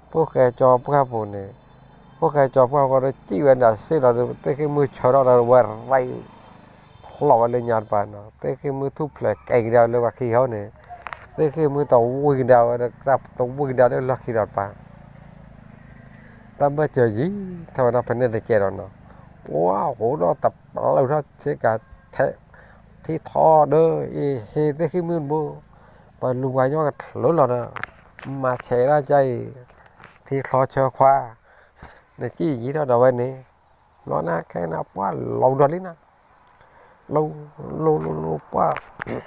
ဖိၣ်ဃဲစီၤပှၢ်ပူၤန့ၣ်, ဖိၣ်ဃဲစီၤပှၢ်ပူၤဒီးစံၣ်ဝဲဒၣ်စ့ၢ်လီၤဒီး သ့ၣ်ဃံၣ်မုၢ်ဆၢထီၣ်ဒီးဝဲရဲၣ်ဖျိးဝဲလၢညါတပၤနီၤ, သ့ၣ်ဃံၣ်မုၢ်ထူၣ်ဖျဲးကဲၤကဒါလၢပှၤခံဂၤန့ၣ်, သ့ၣ်ဃံၣ်မုၢ်တဝံၣ်ကဒါဝဲဒီး တဝံၣ်ကဒါလၢလီၢ်ခံဒီးတပၤ တၢ်ဘၢၣ်စၢၤယံၤထီၣ်ဝဲဒၣ်ဖဲန့ၣ်တကဲဒီးနီၤ, ပှၤဟိးဒီးတပျုာ်ထီၣ်ဆ့ကၤထဲ, ထံထီဒီး အ့ၣ်ဟ့သ့ၣ်ဃံၣ်မုၢ်တဘိ, ပှၤလူၤပှၤညီကချုးလီၤဒီး, မၤဆဲးဒၣ်ကအံၤ, ထံချီဆၢခွါ, နစံၣ်ယံၤထီၣ်ဒီးဝဲန့ၣ်, ဘျီန့ၣ်ခဲန့ၣ်ပှၤလီၤဒီးလံနီၤ, လူၤ, လူၤ, လူၤ, လူၤပှၤ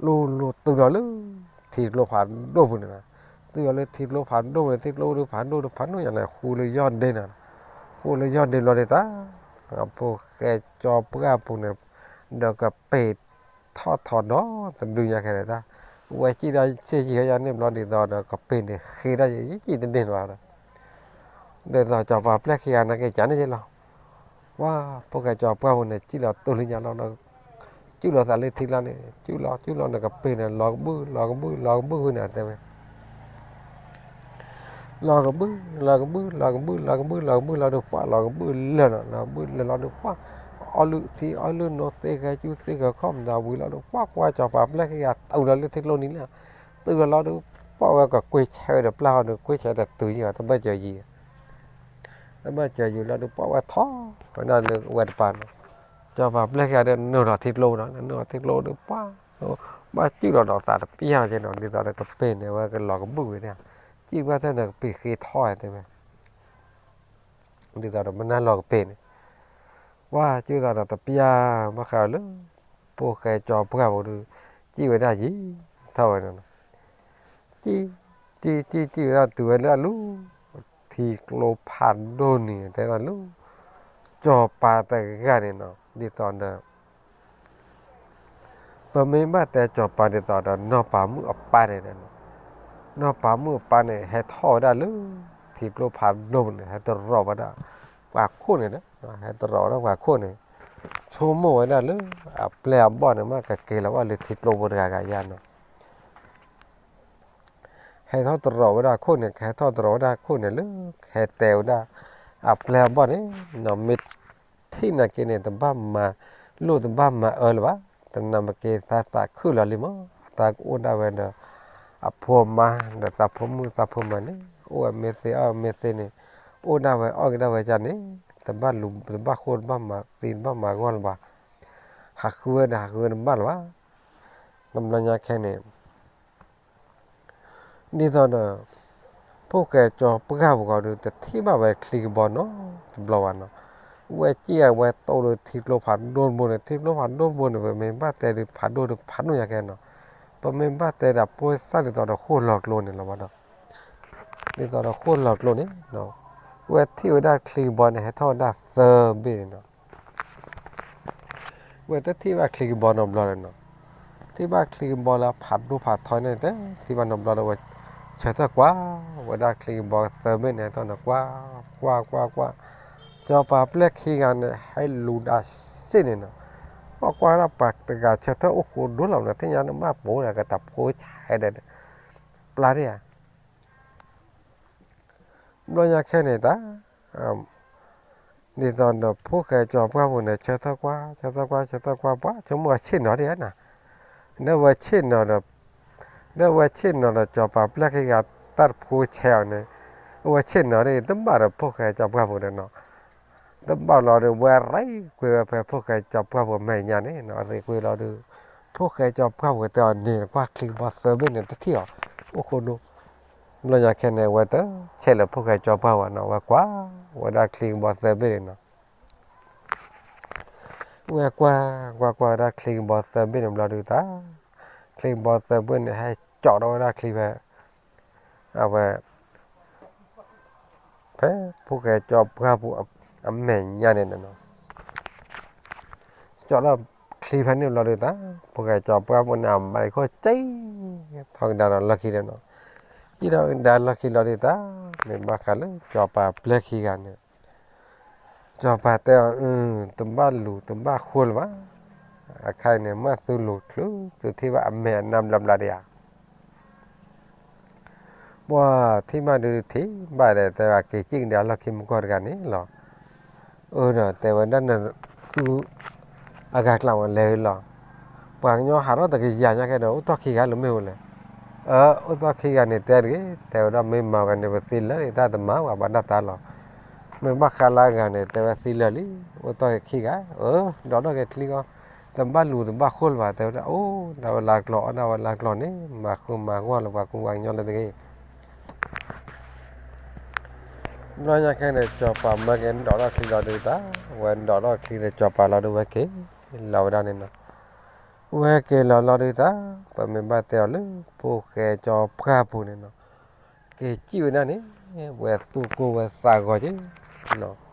လူၤ, လူၤ, လူၤတုၤဒီးလၢ ထံကျိဖးဒိၣ်ပူၤန့ၣ်, တုၤဒီးလၢထံကျိဖးဒိၣ်ပူၤန့ၣ် ထံကျိဒုးဖးဒိၣ်ဒီးဖးဒိၣ်ညါန့ၣ် ဃူလၢယီၢ်ဒ့နီၤ, ဃူလၢယီၢ်ဒ့ဘျီဒ်တၢ်, အဖိၣ်ဃဲစီၤပှၢ်ပူၤန့ၣ်, ဒီးကပ့ၤထီၣ်ထီၣ်ဒီးတဒုညါခဲန့ၣ်တၢ်, ဝဲစံၣ်ဒီးဆ့ၣ်ယံၤဟဲယါန့ၣ်ဘျီဒ်သိးဒီးကပ့ၤန့ၣ်ဃ့ဒီးယံၤယံၤတန့ၢ်လီၤဒီး ဒ်သိးစီၤပၤပျဲၢ်ခံဂၤနာ်က့ၤကန့ၣ်ယဲလီၤ, ပှၤ ဖိၣ်ဃဲကၠီၤပှၢ်ပူၤန့ၣ် စံၣ်လီၤတိၢ်လၢညါလီၤဒီး စူၢ်လီၤသးလၢထံကျါန့ၣ် စူၢ်လီၤ စူၢ်လီၤန့ၣ် ကပ့ၤန့ၣ် လီၤကဘုၣ် လီၤကဘုၣ် လီၤကဘုၣ်ဃုာ်န့ၣ် တဲဝဲ လီၤကဘုၣ် လီၤကဘုၣ် လီၤကဘုၣ် လီၤကဘုၣ် လီၤကဘုၣ်လီၤဒီး ပှၤလီၤကဘုၣ်လၢာ်နီၤ လီၤကဘုၣ်လၢာ်လီၤဒီး ပှၤ အီလုၢ်ထံအီလုၢ်နိ သ့ဂဲၤကူသ့ဂဲၤခီၣ်မတၤဝံၤလီၤဒီး ပှၤကွၢ်ကွၢ် ကၠီၤပၤပျဲၢ်ခံဂၤ တုၤလီၤလၢထံကျိနံၤလံ တုၤလီၤလီၤဒီး ပှၤဝဲကကွ့ဆဲးဝဲဒီးပျၢ်ဟီဒီး ကွ့ဆဲးတတုၤယံၤ တဘၣ်စၢၤယံၤ တဘၣ်စၢၤယံၤလီၤဒီး ပှၤဝဲထီၣ်ဝဲဒၣ်လၢဝဲတပၤနီၤ ကၠီၤပၤပျဲၢ်ခံဂၤဒီး နုာ်လီၤထံကျိနီၤ နုာ်လီၤထံကျိဒီး ပှၤ ဘၣ်စူၢ်လီၤဒီးသးတပျၢ်ကဲနီၤ ဒ်သိးဒီးကပ့ၤန့ၣ် ဝဲကလီၤကဘုၣ်ဝဲဒၣ် စံၣ်ဘၣ်ဆၣ်န့ၣ် ကပ့ၤဃ့ထီၣ်တဲဝဲ ဒ်သိးဒီးမနုၤလီၤကပ့ၤန့ၣ် ပှၤစူၢ်သးဒီးတပျၢ် ဘၣ်ဃးလၢ ဖိၣ်ဃဲကၠီၤပှၢ်ပူၤဒီး စံၣ်ဝဲဒၣ်ယံၤထီၣ်ဝဲန့ၣ်နီၤ စံၣ် စံၣ် စံၣ် စံၣ်ဝဲဒၣ်တုၤဝဲလၢအလူၤ ထံကျိဖးဒိၣ်န့ၣ် တဲဒၣ်လၢ ကၠီၤပၤတဂၤန့ၣ်နီၤ ဒ်သိးဒီး ပမ့ၢ်ဘၣ်တဲကၠီၤပၤဒ်သိးဒီး နီၢ်ပၤမုၣ်အပၢ်န့ၣ် နီၢ်ပၤမုၣ်အပၢ်န့ၣ် ဟဲထီၣ်ဝဲဒၣ်လၢ ထံကျိဖးဒိၣ်န့ၣ် ဟဲတရီၤဝဲဒၣ် ပှၤခိၣ်န့ၣ် ဟဲတရီၤဝဲဒၣ်ပှၤခိၣ်န့ၣ် ဆိကမိၣ်ဝဲဒၣ်လၢ အပျဲၢ်အဘီၣ်န့ၣ် မ့ၢ်ကက့ၤလီၤဘၣ်လၢထံကျိဖိတဂၤဂၤယါနီၤ ဟဲထီၣ်တရီၤဝဲဒၣ်ခိၣ်န့ၣ် ကဟဲထီၣ်တရီၤဝဲဒၣ်ခိၣ်န့ၣ်လၢ ကဟဲတဲဝဲဒၣ် အပျဲၢ်အဘီၣ်န့ၣ်နီၤ မ့ၢ်ထံၣ်နာ်က့န့ၣ် တဘၣ်မၤလိၣ်တဘၣ်မၤအၢလၢၤဘၣ်, တနၢ်မ့ၢ်က့ၤသးသးခုၣ်လီၤလံမး, အသးကအိၣ်ဒၣ်ဝဲဒီး အဖိမါဒီးသးဖိမုၣ်သးဖိမးန့ၣ် အိၣ်ဝဲမ့ၢ်သ့အီၣ်မ့ၢ်သ့န့ၣ်, အိၣ်ဒၣ်ဝဲအီၣ်က့ၤဒၣ်ဝဲဒ်န့ၣ်, တဘၣ်လူၤတဘၣ်ဃိတဘၣ်မၤသံတဘၣ်မၤဂီၢ်လၢၤဘၣ်, ဟးဃုဝဲဒီးဟးဃုဝဲတဘၣ်လၢၤဘၣ်. တဘျီညါခဲန့ၣ် ဒ်သိးဒီး ဖိၣ်ဃဲကၠီၤပှၢ်ပူၤဃီဒီး တထံၣ်ဘၣ်ဝဲချံကဘီနီတဘျီဘၣ်နီၤ, ဝဲစံၣ်အဝဲတိၢ်ဒီးထံကျိဖးဒိၣ်တဘိန့ၣ်, ထံကျိဖးဒိၣ်တဘိန့ၣ် ပမ့ၢ်ဘၣ်တဲဒီးဖးဒိၣ်ဒီးဖးဒိၣ်ညါခဲနီၤ, ပမ့ၢ်ဘၣ်တဲဒီးဖိသၣ်ဒ်သိးဒီးဃိၣ်လီၤကျိန့ၣ်လီၤဘၣ်ဒီး, ဒ်သိးဒီးဃိၣ်လီၤကျိန့ၣ်, ဝဲထံၣ်ဝဲဒၣ်ချံကဘီန့ၣ် ဟဲထီၣ်ဝဲဒၣ်သၢဘ့ၣ်န့ၣ်နီၤ ဝဲတထံၣ်ဘၣ်ချံကဘီနီတဘျီလၢၤနီၤ, ထံၣ်ဘၣ်ချံကဘီလၢဖးဒိၣ်ဖးထီန့ၣ် တထံၣ်ဘၣ်နီတဘျီဒီးဝဲ ဆၢထၢၣ်ကွၢ်ဝဲဒၣ်ချံကဘီသၢဘ့ၣ်န့ၣ် ဟဲထီၣ်န့ၣ် ကွၢ် ကွၢ် ကွၢ် ကွၢ်, ကၠီၤပၤပျဲၢ်ခံဂၤန့ၣ် ဟဲလူၤဒၣ်စ့ၢ်န့ၣ်နီၤ, ကွၢ်ကွၢ်ဒၣ်ပှၤတဂၤဆၢထၢၣ်အိၣ်ဃိဒိၣ်လီၤနီၤ, သ့ၣ်ညါန့ၣ်ဘၣ်ပိာ်ဒီးကတၢၢ်ဖိဆဲးဒီး ပျၢ်ဒၣ်ဧါ ဘျီညါခဲန့ၣ်တၢ်, ဒ်သိးဒီးဖိၣ်ဃဲကၠီၤပှၢ်ပူၤန့ၣ် ဆၢထၢၣ်ကွၢ် ဆၢထၢၣ်ကွၢ် ဆၢထၢၣ်ကွၢ် ပှၤဆိကမိၣ်အဆ့ၣ်နီၤဒၣ်ဧါနီၤ, ဒီးဝဲဆ့ၣ်နီၤဒီး, ဒီးဝဲဆ့ၣ်နီၤဒီးကၠီၤပၤပျဲၢ်ခံဂၤတၢ်တဖိဆဲးအီၤန့ၣ်, အဝဲဆ့ၣ်နီၤဒၣ်တဘၣ်ဒီးဖိၣ်ဃဲကၠီၤပှၢ်ပူၤဒီးနီၤ တဘၣ်လီၤဒီး ဝဲရ့ကွံာ်ဝဲဖဲဖိၣ်ဃဲကၠီၤပှၢ်ပူၤမဲာ်ညါန့ၣ်နီၤ, ရ့ကွံာ်လီၤဒီး ဖိၣ်ဃဲကၠီၤပှၢ်ပူၤတဲအီၤန့ၣ် ကွၢ်ချံကဘီသၢဘ့ၣ်န့ၣ် တထံၣ်အီၤ အိၣ်ဃိဒိၣ်, ဘျီညါခဲန့ၣ် ဝဲတဆဲးလၢဖိၣ်ဃဲကၠီၤပှၢ်ပူၤနီၤ, ဝဲကွၢ်ဝဲဒၣ်ချံကဘီသၢဘ့ၣ်န့ၣ်နီၤ ဝဲကွၢ် ကွၢ်ကွၢ်ဝဲဒၣ်ချံကဘီသၢဘ့ၣ်န့ၣ်ဘျီဒုးတၢ်, ချံကဘီသၢဘ့ၣ်န့ၣ် ဟဲကၠီးထီၣ်ဝဲဒၣ်ချံဖဲ, အဝဲ, ဖဲဖိၣ်ဃဲကၠီၤပှၢ်ပူၤအမဲာ်ညါန့ၣ်နီၤ, ကၠီးထီၣ်ချံဖဲန့ၣ်ဘျီဒုးတၢ်, ဖိၣ်ဃဲကၠီၤပှၢ်ပူၤန့ၣ် အမၤတခီစံၣ်ထီၣ်ကဒါဒီးလီၢ်ခံဒီးနီၤ, စံၣ်ထီၣ်ကဒါလီၢ်ခံလီၤဒုးတၢ်, မ့ၢ်ဘၣ်ဃးလၢကၠီၤပၤပျဲၢ်ခံဂၤန့ၣ် ကၠီၤပၤတဲအီၤ, တဘၣ်လူၤတဘၣ်ဃိလၢၤဘၣ်, အခါအံၤန့ၣ် မ့ၢ်သုလူၤချုး သုထံၣ်ဘၣ်အမဲာ်အနါဘျါဘျါဒံးဧါ, ပှၤထံၣ်ဘၣ်ဒုးထံၣ်ဘၣ်ဒီး တဲဝဲက့ၤစံၣ်ကဒါလီၢ်ခံမုၢ်ကီၢ်တဂၤန့ၣ်လီၤ, အၢဒီးတဲဝဲဒၣ်နသူ အဂၤကျးဝဲလဲၤလီၤ, ပှၤကညီဟးထီၣ်တကယၤညါကဲဒီး အိၣ်တီၢ်ခံဂၤလၢမ့ၢ်ဝဲလဲၣ်, အၢ အိၣ်တီၢ်ခံဂၤန့ၣ်တဲတဂ့ၤ, တဲဝဲဒၣ်မ့ၢ်မၤဝဲန့ၣ် ပသံလၢာ်လံ တၢ်တမၤဝဲဘၣ်ဒၣ်တၢ်လီၤ, မ့ၢ်ဘၣ်ဃးလၢအဂၤန့ၣ် တဲဝဲသံလၢာ်လံ, အိၣ်တီၢ်ခံဂၤ, အၢ ဒိးထီၣ်က့ၤချံကီး, တဘၣ်လူၤတဘၣ်ဃိလၢၤဘၣ် တဲဝဲဒၣ်, အိၣ် ဒၣ်ဝဲလၢကျီၢ် အီၣ်ဒၣ်ဝဲလၢကျီၢ်န့ၣ် မၤဃုမၤဂီၢ်လၢပှၤကူပှၤကညီလၢတဂ့ၤ ဘျီညါခဲန့ၣ် ကၠီၤပၤမၢက့ၤဒိးထီၣ်ချံလီၤဒုးတၢ်, ဝဲဒိးထီၣ်ချံဒီးကၠီၤပၤလီၤဒုးဝဲက့ၤလီၤဝဲဒၣ်န့ၣ်နီၤ, ဝဲက့ၤလီၤလီၤဒုးတၢ်, ပမ့ၢ်ဘၣ်တဲအီၤလၢ ဖိၣ်ဃဲကၠီၤပှၢ်ပူၤန့ၣ်နီၤ, က့ၤစံၣ်ဝဲဒၣ်န့ၣ်, ဝဲသူၣ်ကိၢ်ဝဲသးဂီၤက့ၤ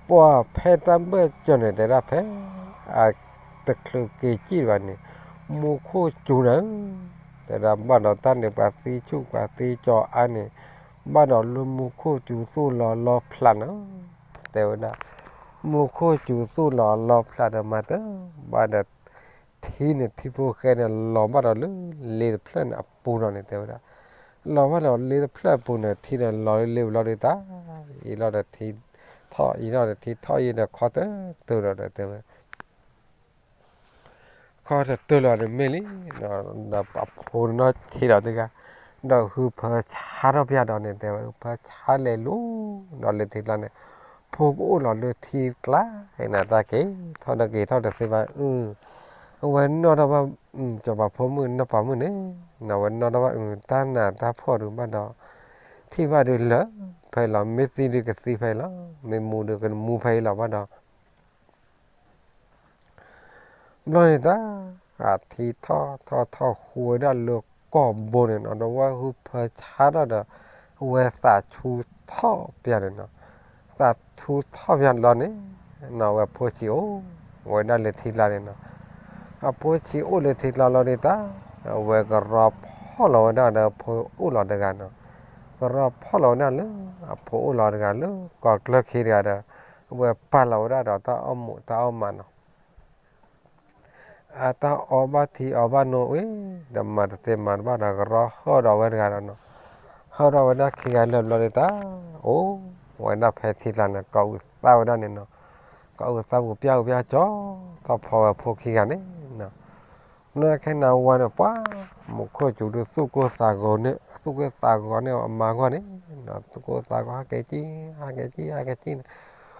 ပှၤဖဲတၢ်ဘၢၣ်စၢၤန့ၣ် တဲဒၣ်ဖဲ အတချုးက့ၤစံၣ်ဘၣ်န့ၣ်, မူခိၣ်စူၤနၤ, တဲဒၣ်ဘၣ်ဒီးတၢ်န့ၣ် ပှၤသံဆူၣ်ပှၤသံကၠီၤအါန့ၣ်, ဘၣ်ဒီးလၢမူခိၣ်စူၤသိၣ်လီၤလီဖျးနၤ, တဲဝဲဒၣ်. မူခိၣ်စူၤသူၣ်လီၤအလီဖျးဒီးမၤတၢ်ဘၣ်ဒီး ထံန့ၣ် ထံဖိဃဲန့ၣ် လီၤဘၣ်ဒီးလၢလ့တဖျၢၣ်န့ၣ်အပူၤလီၤန့ၣ် တဲဝဲဒၣ်. လီၤဘၣ်ဒီးလ့တဖျၢၣ်အပူၤန့ၣ် ထံဒီးလီၤလၢလ့ဝံၤလီၤဒီးတၢ်, အံၤလီၤဒီးထံထီၣ်, အံၤလီၤဒီးထံထီၣ်အံၤဒီးခီတၢၢ်တၢၢ်ဒီးတဲဝဲ ခီတၢၢ်တၢၢ်လီၤဒီးမ့ၢ်လံ, ဒီးအဖိနီၢ်ဆံးဒီးတဂၤ, ဒီးဟုဖၢဆါထီၣ်ပျၢ်ဒီးန့ၣ် တဲဝဲ ဟုဖၢဆါလဲၤလူၤဒီးလၢထံကျါန့ၣ်, ဖိကအိၣ်လီၤလၢထံကျါ, နတၢ်က့ၤထီၣ်ဒီးက့ၤထီၣ်တသ့ဘၣ်, အဝဲနီၣ်ထီၣ်ဘၣ်, စီၤပၤဖိမုၣ်နီၢ်ပၤမုၣ်န့ၣ်, အဝဲနီၣ်ထီၣ်ဘၣ်, တၢ်နးတၢ်ဖှီၣ်ဒုးဘၣ်ဒီး, ထံၣ်ဘၣ်ဒုးလၢာ်ဖဲအံၤလီၤ, မ့ၢ်သံဒုးကသံဖဲအံၤလီၤ, မ့ၢ်မူဒုးကမူဖဲအံၤလီၤဘၣ်ဒီး ဘျီန့ၣ်တၢ်, အထံထီၣ်ထီၣ်ထီၣ်ဃူဝဲဒၣ်လၢကီၢ်ဘိန့ၣ်နီၤ, ဒီးဝဲဟုဖၢဆါထီၣ်ဒီး, အဝဲသးဆူထီၣ်ပျၢ်န့ၣ်နီၤ, သးဆူထီၣ်ပျၢ်လီၤန့ၣ်, နီၤဝဲဖိဆံးအိၣ်ဝဲဒၣ်လၢထံကျါန့ၣ်နီၤ, အဖိဆံးအိၣ်လၢထံကျါလီၤဒုးတၢ်, အဝဲကရီဖီၣ်လီၤဝဲဒၣ်ဒီးဖိအိၣ်လီၤတဂၤနီၤ, ကရီဖီၣ်လီၤဝဲဒၣ်လၢအဖိအိၣ်လီၤတဂၤလၢကီၢ်ကျၢၢ်ခံတဂၤဒီး, အဝဲပာ်လီၤဝဲဒၣ်ဒီးတၢ်အီၣ်မူးတၢ်အီၣ်မးနီၤ အတၢ်အီၣ်ဘၣ်ထံအီဘၣ်နိအံၤ, ဒီးမၤတသ့မၤတဘၣ်ဒီးကရီဟၢဒီးဝဲတဂၤဒီးနီၤ, ဟၢဒီးဝဲဒၣ်ခံဂၤလၢာ်ဘျီဒုးတၢ်, အိၣ်ဝဲဒၣ်ဖဲထံကျါန့ၣ် ကအုးသၣ်ဝဲဒၣ်န့ၣ်နီၤ, ကအုးသၣ်ပူၤပျၢ်ပူၤပျၢ်ကၠီ, ထီၣ်ဖီဝဲဖိခံဂၤန့ၣ်, မ့ၢ်ခဲနၤဝါန့ၣ် ပှၤ, မူခိၣ်စူၤဒုးသူၣ်ကိၢ်သးဂီၤန့ၣ် သူၣ်ကိၢ်သးဂီၤန့ၣ်အမါဂီၢ်န့ၣ်, သူၣ်ကိၢ်သးဂီၤဟးက့ၤကံၣ် ဟးက့ၤကံၣ် ဟးက့ၤကံၣ်န့ၣ်,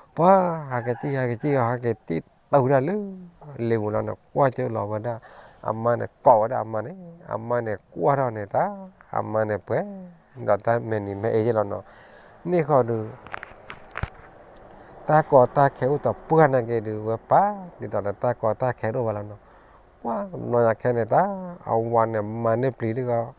ပှၤ, ဟးက့ၤကံၣ် ဟးက့ၤကံၣ် ဟးက့ၤတံၢ်တုၤဒၣ်လၢလ့ပူၤလီၤန့ၣ် ကွၢ်ကၢလီၤဝဲဒၣ်, အမါန့ၣ်ကိးဝဲဒၣ်အမါန့ၣ်, အမါန့ၣ်ကွၢ်ထီၣ်န့ၣ်တၢ်, အမါန့ၣ်ပှဲၤ, ဒီးတၢ်မဲာ်နံၤမဲာ်အ့ယဲလီၤနီၤ, န့ၣ်ဃီဒုး တၢ်ကီတၢ်ခဲအိၣ်တပှၢ်နာ်က့ဒုး ဝဲပာ်ဒ်သိးဒီးတၢ်ကီတၢ်ခဲတအိၣ်ဘၣ်လီၤနီၤ, ပှၤ, တဘျီညါခဲန့ၣ်တၢ်, အဝၤန့ၣ်မၤန့ၢ်ပျံၤဒုး,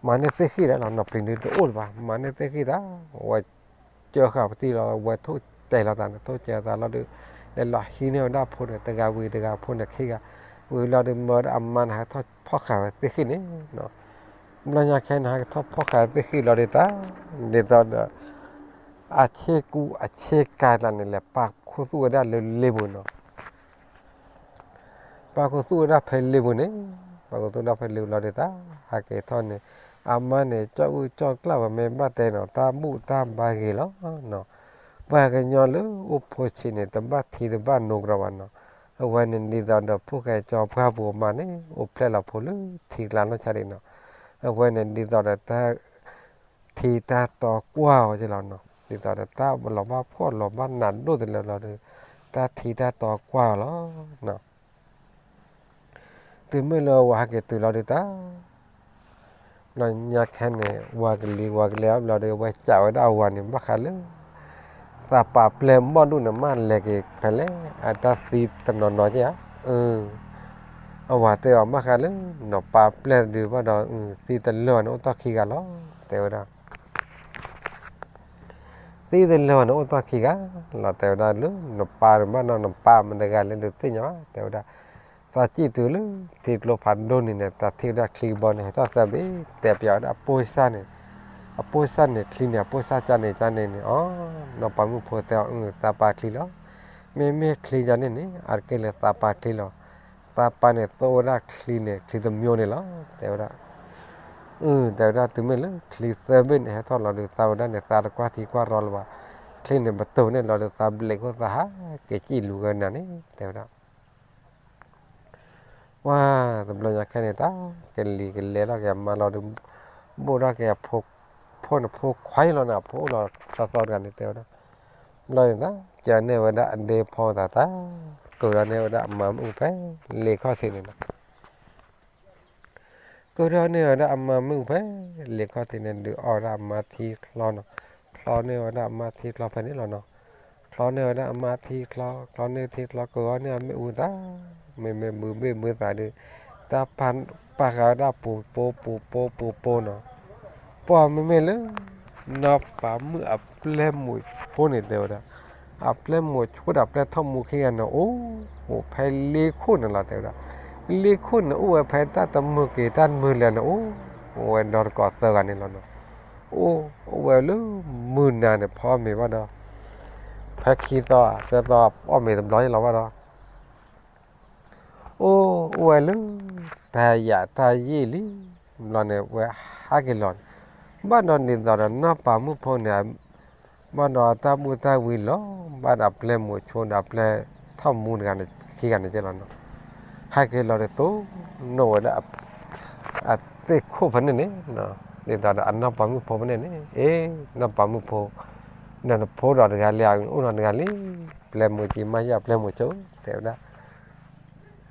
မၤန့ၢ်သ့ၣ်ဃံၣ်ဒီးလီၤနီၤ, ပျံၤဒုးတအိၣ်လၢၤဘၣ်, မၤန့ၢ်သ့ၣ်ဃံၣ်တၢ်, ဝဲ ကၢဃာ်ပတံၢ်လီၤ, ဝဲထိၣ်စဲၤလီၤသးန့ၣ် ထိၣ်စဲၤသးလီၤဒုး, လဲၤလီၤဟံးန့ၢ်ဝဲဒၣ်ဖိန့ၣ် တဂၤဝံၤတဂၤ ဖိန့ၣ်ခံဂၤ, ဝံၤလီၤဒုး မၢဝဲဒၣ်အမါန့ၣ် ဟဲထီၣ်ဖီၣ်ဃာ်ဝဲသ့ၣ်ဃံၣ်န့ၣ်, တဘျီညါခဲန့ၣ် ဟဲကထီၣ်ဖီၣ်ဃာ်သ့ၣ်ဃံၣ်လီၤဒုးတၢ်, ဒ်သိးဒီး အဆ့ကူအဆ့ကၤတကျါန့ၣ် လဲၤပာ်ခူသူၣ်ဝဲဒၣ်လၢလ့ပူၤနီၤ ပာ်ခူသူၣ်ဝဲဒၣ်ဖဲလ့ပူၤန့ၣ်, ပာ်ခူသူၣ်ဒၣ်ဖဲလ့ပူၤလီၤဒုးတၢ်, ဟးက့ၤထီၣ်န့ၣ်, အမါန့ၣ် ကၠီၣ်အုၣ်ကၠီၣ်ကျၣ်ဝဲ မ့ၢ်ဘၣ်တဲနီၤ တၢ်ဘူၣ်တၢ်ဘါဂ့ၤလီၤနီၤ, ပှၤကညီလၢအိၣ်ဖိဆံးန့ၣ် တဘၣ်ထံတဘၣ်နိကရီဘၣ်နီၤ, အဝဲန့ၣ် ဒ်သိးဒီးဖိၣ်ဃဲကၠီပှၢ်ပူၤအမါန့ၣ် အိၣ်ဖျဲၣ်လီၤဖိလၢထံကျါနီၢ်ဆါဒံးနီၤ, အဝဲန့ၣ် ဒ်သိးဒီးတၢ် ထံတၢ်တီကွၢ်အီၤက့လီၤနီၤ, ဒ်သိးဒီးတၢ်လီၤဘၣ်ဖှီၣ်လီၤဘၣ်နးဒိၣ်တလၢလီၤဒီး, တၢ်ထံတၢ်တီကွၢ်အီၤလီၤ. တုၤမ့ၢ်လၢဝၤဟဲက့ၤတုၤလီၤဒုးတၢ်, ဘျီညါခဲန့ၣ် ဝၤကလံၤ ဝၤကလဲၤအဘျီဒီး ဝဲစံးဝဲဒၣ်အဝၤန့ၣ် ဘၣ်ဃးလၢ သးပာ်ပျဲၢ်ဘီၣ်ဒိၣ်န့ၣ် မ့ၢ်လဲၤက့ၤဖဲလဲၣ်, အတၢ်သံတနီၤနီၤက့ဧါ, အၢ အဝၤတဲအီၤ ဘၣ်ဃးလၢ နပာ်ပျဲၢ်ဒုးဘၣ်ဒီး သံတလၢာ်န့ၣ် အိၣ်တီၢ်ခံဂၤလီၤ, တဲဝဲဒၣ် သံတလၢာ်န့ၣ် အိၣ်တီၢ်ခံဂၤလီၤ, တဲဝဲဒၣ်လၢ နပၢ်တဘၣ်နီၤ နပၢ်မတၤတဂၤလဲၣ် ဒုးသ့ၣ်ညါဘၣ် တဲဝဲဒၣ်, သးစံၣ်တုၤလၢ ထံကျိဖးဒိၣ်န့ၣ်န့ၣ် သးထံၣ်ဝဲဒၣ်ချံကဘီန့ၣ် ဟဲထီၣ်သၢဘ့ၣ် တဲပျးဝဲဒၣ်အပိၢ်စၢ်န့ၣ်, အပိၢ်စၢ်န့ၣ်ချံန့ၣ် အပိၢ်စၢ်ကန့ၣ်ကန့ၣ်န့ၣ် အီၤ, နီၢ်ပၤမုၣ်ဖိတဲအီၤ သးပာ်ချံလီၤ, မ့မ့ၢ်ချံကန့ၣ်န့ၣ် အါတက့ၢ်လၢသးပာ်ချံလီၤ, သးပၢ်န့ၣ်သိၣ်ဝဲဒၣ်ချံန့ၣ် ချံတမျိုးန့ၣ်လီၤ, တဲဝဲဒၣ် အၢ တဲဝဲဒၣ် တုၤမ့ၢ်လၢချံသၢဘ့ၣ်န့ၣ် ဟဲထီၣ်လီၤဒုး သးဝဲဒၣ်န့ၣ် သးတကွၢ်ထံကွၢ်ရီလၢၤဘၣ်, ချံန့ၣ်ပတိၤန့ၣ်လီၤဒုး သးဘျဲးခိၣ်သးဟးက့ၤစံၣ်လူၤဂၤနၤန့ၣ် တဲဝဲဒၣ် ပှၤ တဘျီညါခဲန့ၣ် တၢ်ကလံၤကလဲလီၤက့ၤအမါလီၤဒုး ဘိၣ်ထီၣ်က့ၤအဖိ ဖိန့ၣ်ဖိခွါအံၤလီၤန့ၣ် အဖိအိၣ်လီၤသီသီတဂၤန့ၣ် တဲဝဲဒၣ် ဘျီန့ၣ် ကန့ၢ်ဝဲဒၣ်အဒ့ဖီသးတၢ် ကၢၢ်ဒီးန့ၢ်ဝဲဒၣ်အမါမ့ၣ်အူဖဲလ့ခီၣ်ထံးန့ၣ်လီၤ. ကၢၢ်ဒီးန့ၢ်ဝဲဒၣ်အမါမ့ၣ်အူဖဲလ့ခီၣ်ထံးန့ၣ် ဒုးအီၣ်ဝဲဒၣ်အမါထံချီနီၤ. ချီန့ၢ်ဝဲဒၣ်အမါထံချီဖဲန့ၣ်လီၤနီၤ. ချီန့ၢ်ဝဲဒၣ်အမါထံချီ, ချီန့ၢ်ထံချီ ကၢၢ်အီၣ်န့ၢ်အမ့ၣ်အူတၢ် မ့မ့ၢ်ဘုဘ့ၣ်ဘုသးဒုး တၢ်ပာ်ဃာ်ဝဲဒၣ်ပူၤပိာ်ပူၤပိာ်ပူၤပိာ်နီၤ. ပှၤမ့မ့ၢ်လၢ နီၢ်ပၤမုၣ်အပျဲၢ်မိၣ်ဆိန့ၣ် တဲဝဲဒၣ်, အပျဲၢ်မိၣ်ဆိဒီးအပျဲၢ်ထီၣ်မူခံဂၤန့ၣ် အိၣ် အိၣ်ဖဲလ့ခိၣ်န့ၣ်လီၤ တဲဝဲဒၣ်. လ့ခိၣ်န့ၣ် အိၣ်ဝဲဖဲတၢ်တမုာ်က့ၤတၢ်တမုာ်လဲၣ်န့ၣ် အိၣ် အိၣ်ဝဲဒီတကိးသၢဂၤန့ၣ်လီၤနီၤ. အိၣ် အိၣ်ဝဲလၢမုၢ်နၤန့ၣ် ဖီမ့ၤဘၣ်ဒီး ဖ ဖဲခံသီသၢသီအီၣ်မ့ၤတဘျီယလီၤဘၣ်ဒီး အိၣ်အိၣ်ဝဲလၢ တၢ်ယၤတၢ်ယံာ်လံ ဘျီန့ၣ် ဝဲဟးက့ၤလီၤန့ၣ် ဘၣ်ဒီးဒ်သိးဒီးနီၢ်ပၤမုၣ်ဖိန့ၣ် ဘၣ်ဒီးတၢ်ဘူၣ်တၢ်ဝံလီၤ ဘၣ်ဒီးအပျဲၢ်မုၣ်ဆိဒီးအပျဲၢ်ထီၣ်မူတဂၤန့ၣ် ခံဂၤန့ၣ်ကဲလီၤနီၤ ဟဲက့ၤလီၤဒီးတိၢ်နီၣ်ဝဲဒၣ် အသ့ၣ်ခိၣ်ဖဲန့ၣ်န့ၣ် ဒ်သိးဒီးအနီၢ်ပၤမုၣ်ဖိဖဲန့ၣ်န့ၣ် အ့ နီၢ်ပၤမုၣ်ဖိ နဖိဒီးတဂၤလံ အိၣ်နီတဂၤလံ ပျဲၢ်မုၣ်က့ၤမးယၤပျဲၢ်မုၣ်ဆိ တဲဝဲဒၣ်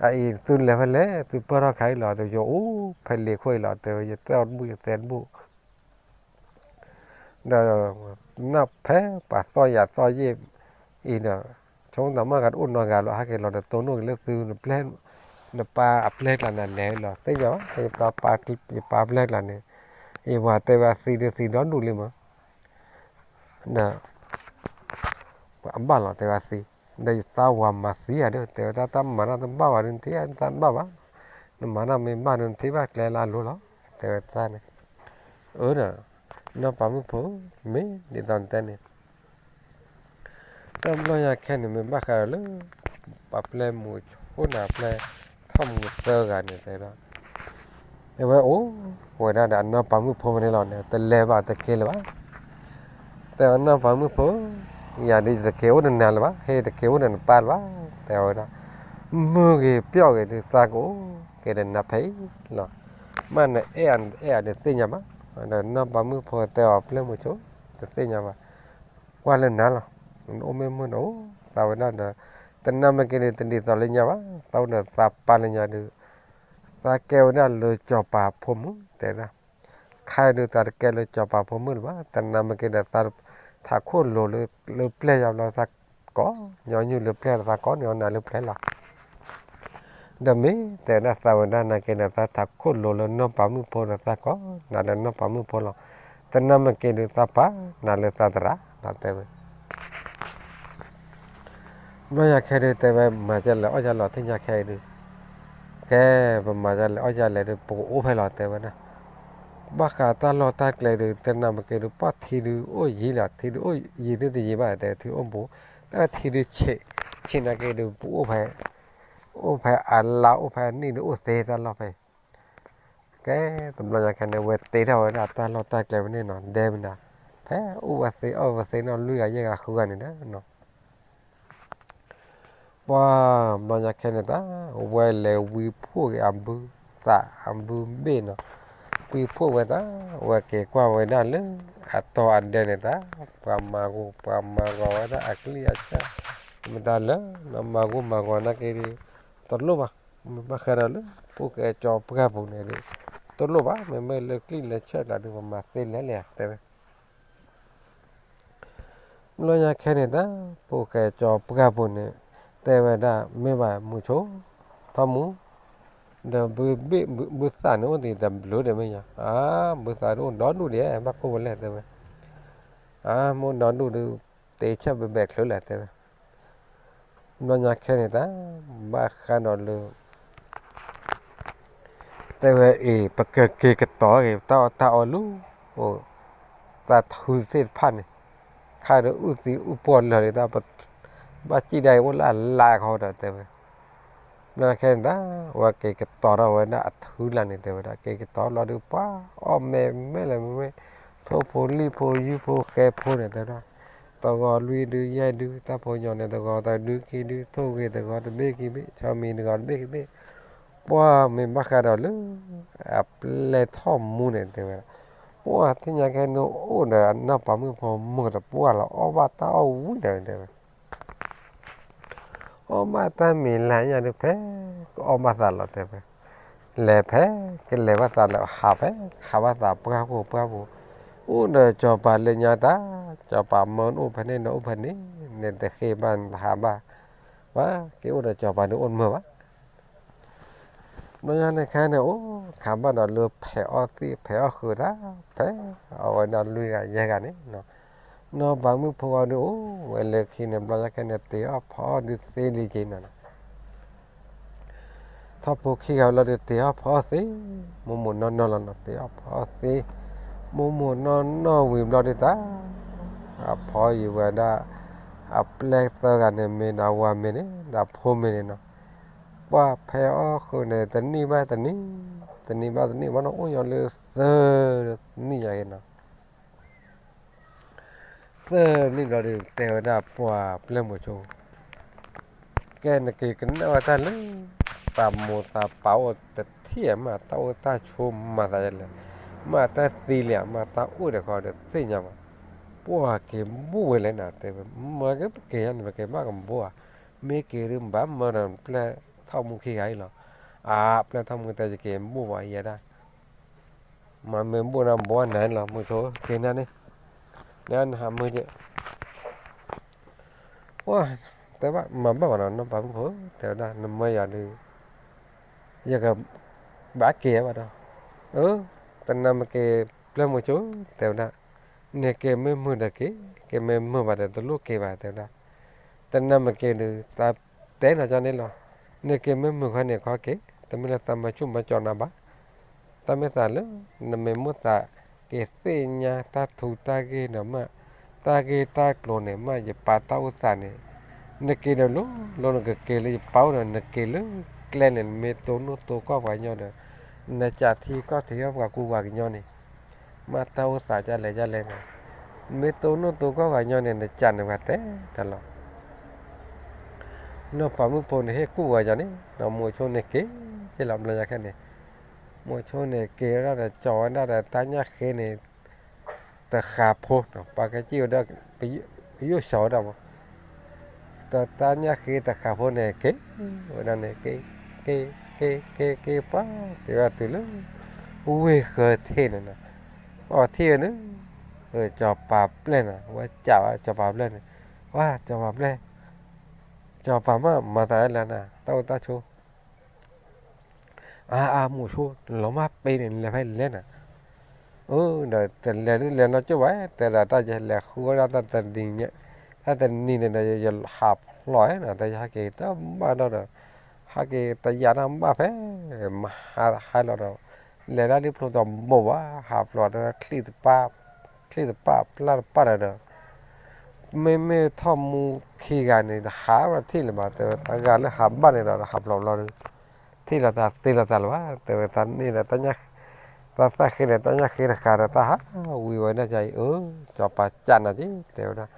အအံၤသုလဲၤဖဲလဲၣ် သုပၢၢ်ထီၣ်ခါအံၤလီၤ တယိၤအိၣ်ဖဲလ့ၤခိၣ်အံၤလီၤ တဲဝဲ ယတဲအီၤတဘူၣ်ယတဲတဘူၣ် ဒီး နဖဲပှၤသီၣ်ယၤသီၣ်ယ့ၣ်အံၤဒီး ဆိကမိၣ်တၢ်မၤဂၤတအိၣ်နီတဂၤလီၤ ဟဲက့ၤလီၤဒီးတိၢ်နီၣ်က့ၤလၢသု နပျဲၢ် နပၢ်အပျဲၢ်ကျါန့ၣ် လဲၤလီၤ သ့ၣ်ညါဘၣ် ယပၢ်ပျဲၢ်ကျါန့ၣ် ယဝၤတဲဝဲအသံဒုးသံဒီဒူၣ်လံမး ဒီး အဘၣ်လီၤတဲဝဲသံ ဒီးယသးဝၤမၤသံဧါဒီး တဲဝဲဒၣ်တၢ်မၤတၢ်တဘၣ်ဘၣ်ဒီးနထံၣ်တၢ်တဘၣ်ဘၣ် နမၤတၢ်မ့ၢ်ဘၣ်ဒီးနထံၣ်ဘၣ်ကျဲလၢအလိၤလီၤ တဲဝဲတၢ်န့ၣ် အၢဒီး နီၢ်ပၤမုၣ်ဖိ မ့ၢ်ဒ်သိးနတဲန့ၣ် တဘျီညါခဲန့ၣ် မ့ၢ်ဘၣ်ဃးဒီးလၢ ပှၤပျဲၢ်မုၣ်ဆိန့ၣ်အပျဲၢ်ထီၣ်မူသၢဂၤန့ၣ်တဲဒီး အဝဲအိၣ်ဝဲဒၣ်ဒီးအနီၢ်ပၤမုၣ်ဖိဖဲန့ၣ်လီၤန့ၣ် တလဲၤဘၣ်တက့ၤလၢၤဘၣ် တဲအနီၢ်ပၤမုၣ်ဖိ ယၤဒုးယတက့ၤအိၣ်ဒီးနၤလၢၤဘၣ် ဟဲတက့ၤအိၣ်ဒီးနပၢ်လၢၤဘၣ် တဲဝဲဒၣ် မုာ်ဂ့ၤပျီၣ်ဂ့ၤဒုးသးကအိၣ်က့ၤဒီးနၤဖဲအံၤလီၤ မ့ၢ်နအဲၣ်အဲၣ်အီၤဒုးသ့ၣ်ညါဘၣ် ဒီးနီၢ်ပၤမုၣ်ဖိတဲအီၤပျဲၢ်မုၣ်ဆိ တသ့ၣ်ညါဘၣ် ကွၢ်လၢနၤလီၤ နအိၣ်မ့ၢ်မုာ်ဒီးအိၣ်သးဝဲဒၣ်ဒီး တနၤမ့ၢ်က့ၤဒုးတဒ်သိးလၢညါဘၣ် သးအိၣ်ဒီးသးပၢ်လၢညါဒုး သးကဲဝဲဒၣ်လၢစီၤပၤဖိမုၣ်တဲဒၣ် ခါဒုးသးတကဲလၢစီၤပၤဖိမုၣ်လၢၤဘၣ် တနၤမ့ၢ်က့ၤဒီးသးထးခိၣ်လိၤလၢပျဲၢ်ယါဘျီသးကိးညီနုၢ်လၢပျဲၢ်ဒီးသးကိးန့ၢ်အီၤနၤလၢပျဲၢ်လီၤ ဒီးမ့ၢ်တဲဒၣ်သးဝဲဒၣ်နာ်က့ဒီး သးထးခိၣ်လိၤလၢနီၢ်ပၤမုၣ်ဖိဒီးသးကိး နၤလၢနီၢ်ပၤမုၣ်ဖိလီၤ. တနၤမ့ၢ်က့ၤဒုးသးပာ်နၤလၢသးသရၣ်လီၤတဲဝဲ. ဘျီညါခဲဒုးတဲဝဲ မၤဒ်လဲၣ်အီၣ်ဒ်လဲၣ်သ့ၣ်ညါခဲအံၤဒုး ကဲ ပမၤဒ်လဲၣ်အီၣ်ဒ်လဲၣ်ဒုး ပကအိၣ်ဖဲလီၤတဲဝဲဒၣ်. ဘၣ်ဃးတၢ်လီၢ်တၢ်ကျဲဒုး တနၤမ့ၢ်က့ၤဒုး ပှၢ်ထံဒုးအိၣ်ယံၤလီၤ ထံဒုးအိၣ်ယံၤသ့ၣ်တယံၤဘၣ်တဲ ထံအိၣ်ဘူး တၢ်ထံဒုးဆံး ဆံးနာ်က့ဒုး ပအိၣ်ဖဲ အိၣ်ဖဲအလါအိၣ်ဖဲအနံၣ်ဒုးအိၣ်သ့တၢ်လီၢ်ဖဲ ကဲ တဘျီညါခဲန့ၣ် ဝဲတ့ထီၣ်ဝဲဒၣ်တၢ်လီၢ်တၢ်ကျဲဝဲန့ၣ်နီၤ ဒဲမနၤ ဖဲအိၣ်ဝဲသ့အီၣ်ဝဲသ့နီၤ လွံၢ်ဂၤယဲၢ်ဂၤဃုဂၤန့ၣ်ဒီးနီၤ ပှၢ်ဘျီညါခဲန့ၣ်တၢ် ဝဲလဲၤဝံဖှိၣ်က့ၤအဘုသးအဘုဘ့ၣ်နီၤ ဝံဖှိၣ်ဝဲတၢ် ဝဲက့ၤကွၢ်ဝဲဒၣ်လၢ အတီအဒဲန့ၣ်တၢ် ပှၤမၤဂီၤ ပှၤမၤဂီၤဝဲဒၣ်အကလံၢ်အဆၢ မတၤလၢ နမၤဂီၤမၤဂီၤနာ်က့ဒုး တလိၣ်ဘၣ် မ့ၢ်ဘၣ်ဃးဒီးလၢ ပူၤကဲကၠီပှၢ်ပူၤန့ၣ်ဒုး တလိၣ်ဘၣ် မ့မ့ၢ်လၢကျံၣ်လၢဆၢကျါဒုး ပမၤသ့လဲၣ်လဲၣ်တဲဝဲ ဘျီညါခဲန့ၣ်တၢ် ပူၤကဲကၠီပှၢ်ပူၤန့ၣ် တဲဝဲဒၣ် မ့ၢ်ဘၣ်မုၢ်ဆိ ထီမူ ဒီးဘုဘ့ၣ်ဘုသးန့ၣ်အိၣ်ဒံးတဘျုးဒံးမ့ၢ်ယါ အါ ဘုသးဒုးအိၣ်ဒီဒူၣ်ဒံး ဘၣ်ကိၢ်ဝဲလဲၣ်တဲဝဲ အါ မ့ၢ်အိၣ်ဒီဒူၣ်ဒုး တ့ဆၢၣ်ဘဲဘဲချုးလဲၣ်တဲဝဲ ဘျီညါခဲန့ၣ်တၢ် ဘၣ်ဃးဒီးလၢ တဲဝဲအံၤ ပကက့ၤကတီၤက့ၤ တၢ်အီၣ်တၢ်အီလၢ အိၣ် တၢ်ထုသ့ၣ်တဖၣ်န့ၣ် ခါဒီးအုၣ်သံအုၣ်ပှီၢ်လၢာ်လံတၢ် ဘၣ်စံၣ်ဒၣ်အံၤအိၣ်လၢအလါခီဒီးတဲဝဲ ဘျီခဲန့ၣ်တၢ် ဝဲက့ၤကတီၤထီၣ်ဝဲဒၣ်အထုလၢ်န့ၣ်တဲဝဲဒၣ် က့ၤကတီၤလီၤဒုး ပှၤအီၣ်မ့ၤမ့ၢ်လဲၣ်မ့ၢ် ထိၣ်ဖိလံၣ်ဖိယုၢ်ဖိဃဲဖိန့ၣ်တဲဝဲဒၣ် တဂီၤလွံၢ်ဒုးယဲၢ်ဒုး တၢ်ဖိညီန့ၣ် တဂီၤတဒုခံဒု ထိၣ်ဂ့ၤတဂီၤတဘ့ၣ်ခံဘ့ၣ် ဆီမံၤတဂီၤတဘ့ၣ်ခံဘ့ၣ် ပှၢ်မ့ၢ်ဘၣ်ဃးဒီးလၢ အပျဲၢ်ထီၣ်မူန့ၣ်တဲဝဲဒၣ် ပှၢ်သ့ၣ်ညါခဲန့ၣ်အိၣ်ဒီးအနီၢ်ပၤမုၣ်ဖိမုၢ်တပှၢ်လီၤ အီၣ်ဘၣ်တၢ်အီၣ်ဝံၤဒီးတဲဝဲ အီၣ်ဘၣ်တၢ်မံၤလၢညါဒုးဖဲ ကအီၣ်ဘၣ်သးလီၤတဲဝဲ လဲၤဖဲ ကလဲၤဘၣ်သးလၢဟးဖဲ ဟးဘၣ်သးပှၢ်ပူၤပှၢ်ပူၤ အိၣ်ဒီးစီၤပၤလၢညါတၢ် စီၤပၤမၢအိၣ်ဖဲန့ၣ်ဒီးအိၣ်ဖဲန့ၣ် နတဃ့ဘၣ်နတဟးဘၣ် ဘၣ်က့ၤအိၣ်ဒီးစီၤပၤဒုးအိၣ်မၢဘၣ် ဘျီညါန့ၣ်ခဲန့ၣ် အိၣ်ခးဘၣ်ဒီးလၢဖဲးအီၣ်သ့ၣ်ဖဲးအီၣ်ဃုာ်တၢ် ဖဲအဝဲဒၣ်လွံၢ်ဂၤယဲၢ်ဂၤန့ၣ် နီၢ်ပၤမုၣ်ဖိဂီၢ်ဒုးအိၣ်ဝဲလၢခံန့ၣ် ဘျီညါခဲန့ၣ် တ့အီၣ်ဖီအီၣ်ဒုးသ့လံက့ၤနီၤ ထီၣ်ဖိခံဂၤလီၤဒုးတ့အီၣ်ဖီအီၣ်သ့ မိၢ်မိၢ်နီၢ်နီၢ်လီၤနီၤ တ့အီၣ်ဖီအီၣ်သ့ မိၢ်မိၢ်နီၢ်နီၢ်ဝံၤဘျီဒုးတၢ် အဖီယံၤဝဲဒၣ် အပျဲၢ်သၢဂၤန့ၣ်မ့ၢ်ဒီးအဝၤမ့ၢ်န့ၣ် ဒီးအဖိမ့ၢ်န့ၣ်နီၤ, ပှၤဖဲအီၣ်ဃုာ်န့ၣ် တနံၣ်ဘၣ်တနံၣ်, တနံၣ်ဘၣ်တနံၣ် ဘၣ်ဒီးအိၣ်ညီလၢသၢနံၣ်ညါက့ၤနီၤ. သၢနံၣ်ဘျီဒီး တဲဝဲဒၣ်ပှၤပျဲၢ်မိၤဆိ ကဲနက့ၤကနၣ်ဝဲတၢ်လၢ ပှၤမိၢ်သးပာ်အိၣ်တထံၣ်မး တၢ်အိၣ်တၢ်ဆိးမၤသးဒ်လဲၣ်, မ့ၢ်တၢ်သံလဲၣ် မ့ၢ်တၢ်အိၣ်ဒီးခီဒီးသ့ၣ်ညါဘၣ်, ပှၤက့ၤဘူၣ်ဝဲလဲၣ်နၤ တဲဝဲ, မ့ၢ်က့ၤယါန့ၣ် ပက့ၤဘၣ်ကဘိဧါ, မ့ၢ်က့ၤဒုးဘၣ်မၢဒီးပျဲၢ်ထီၣ်မူခံဂၤအံၤလီၤ, အါ ပျဲၢ်ထီၣ်မူတဲယက့ၤဘူၣ်ဘၣ်ယဲဒၣ် မ့ၢ်ဘူၣ်နၤဘိနၤလီၤ မိၤဆိက့ၤနၤန့ၣ်, နနဟးမုာ်က့ၤ, ပှၤတဲဘၣ်မၤဘၣ်ဘၣ်နီၤ နီၢ်ပၤမုၣ်ဖိ တဲဝဲဒၣ် နမၢယၤဒုး ယကဘၣ်က့ၤဘၣ်ဒီး, တနၤမ့ၢ်က့ၤ ပျဲၢ်မိၤဆိ တဲဝဲဒၣ်, နက့ၤမ့ၢ်မုာ်ဒီးက့ၤ, က့ၤမ့ၢ်မုာ်ဘၣ်ဒီး တလိၣ်က့ၤဘၣ် တဲဝဲဒၣ်, တနၤမ့ၢ်က့ၤဒုး သးတဲနၤကန့ၣ်လီၤ, နက့ၤမ့ၢ်မုာ်ခီန့ၣ်ခီက့ၤ, တမ့ၢ်လၢသးမၤဆူၣ်မၤကၠီနၤဘၣ်, တၢ်မ့ၢ်သးလၢ နမ့ၢ်မိၣ်သးက့ၤသ့ၣ်ညါတၢ်ထူးတၢ်ဂ့ၢ်ဒီးမး, တၢ်ဂ့ၢ်တၢ်ကျိၤန့ၣ် မ့ၢ်ယပာ်တၢ်အိၣ်သးန့ၣ်, နက့ၤဒီးလိၤလိၤ နကက့ၤလၢယပာ်အိၣ်ဒီး နက့ၤလၢကျဲန့ၣ် နမ့ၢ်တိၢ်နီၣ်တိၢ်ကီၢ်ပှၤကညီဒီး နကးထံကီၢ်ထံကီၢ်ပှၤကူပှၤကညီန့ၣ်, မ့ၢ်တၢ်အိၣ်သးဒ်လဲၣ်ဒ်လဲၣ်န့ၣ်, မ့ၢ်တိၢ်နီၣ်တိၢ်ကီၢ်ပှၤကညီန့ၣ် နကးန့ၣ်ပှၤတဲတၢ်လီၤ. နီၢ်ပၤမုၣ်ဖိန့ၣ် ဟ့ၣ်ကူၣ်ဝဲယၤန့ၣ် မိၤဆိန့ၣ်က့ၤ, က့ၤလီၤဘျီညါခဲန့ၣ်, မိၤဆိန့ၣ်က့ၤဝဲဒၣ်ဒီး ကၠီၤဝဲဒၣ်ဒီးတၢ်ညၣ်ဃ့န့ၣ် တဃးဖိ, ပှၤကစံၣ်ဝဲဒၣ် ပယိၣ်စှီၤဝဲဒၣ်မး, ဒီးတၢ်ညၣ်ဃ့တဃးဖိန့ၣ် က့ၤဝဲဒၣ်န့ၣ် က့ၤ, က့ၤ, က့ၤ, က့ၤ, က့ၤ, ပှၤက့ၤဝဲဒၣ်တုၤလၢ ဝ့ၢ်ဃၢၤထံးန့ၣ်နီၤ, အီထံၣ်ဝဲန့ၣ် စီၤပၤပျဲၢ်န့ၣ် ဝဲကးဘၣ်စီၤပၤပျဲၢ်န့ၣ်, ပှၤစီၤပၤပျဲၢ်, စီၤပၤမ့ၢ်မၤသးဒ်လဲၣ်နၤ တၢ်အိၣ်တၢ်ဆိး အါ အါ မိၤဆိ နလီၤမၢ်ပ့ၤန့ၣ် နလဲၤဖဲလဲၣ်နၤ, ဒီးတလဲၤဒုးလဲၤနီၢ်ကၠိၣ်ဘၣ် တဲဒၣ်တၢ်ယလဲၤဃုဝဲဒၣ်တၢ်တနံၤ, တၢ်တနံၤန့ၣ်ဒီး ယဟးဖျိးနီၤ တဲယဟဲက့ၤတဘၣ်ဒီး, ဟဲက့ၤတယာ်တၢ်ဘၣ်ဖဲ မဟါဟါလီၤဒီး, လဲၤဒၣ်လံဖျိတဘိဘၣ် ဟးဖျိးဒီးချံၣ်တပၢ်, ချံၣ်တပၢ်ပျၢ်တပၢ်ဒီး မ့မ့ၢ်ထီၣ်မူခံဂၤန့ၣ် တဟးဘၣ်ထံၣ်လၢၤဘၣ် တဲဝဲ တဂၤလၢဟးဘၣ်န့ၣ်ဒီး ဟးဖျိးဘျီဒီး ထံၣ်လိာ်သးသ့လိာ်သးလၢၤဘၣ် တဲဝဲ တၢ်န့ၣ်ဒီး တၢ်သၣ်ဃ့န့ၣ် တၢ်ညၣ်ဃ့တဃးဒီး တၢ်ဟးဝံၤဝဲဒၣ်အံၤ အၢ စီၤပၤကးနၤက့ၤ တဲဝဲဒၣ်,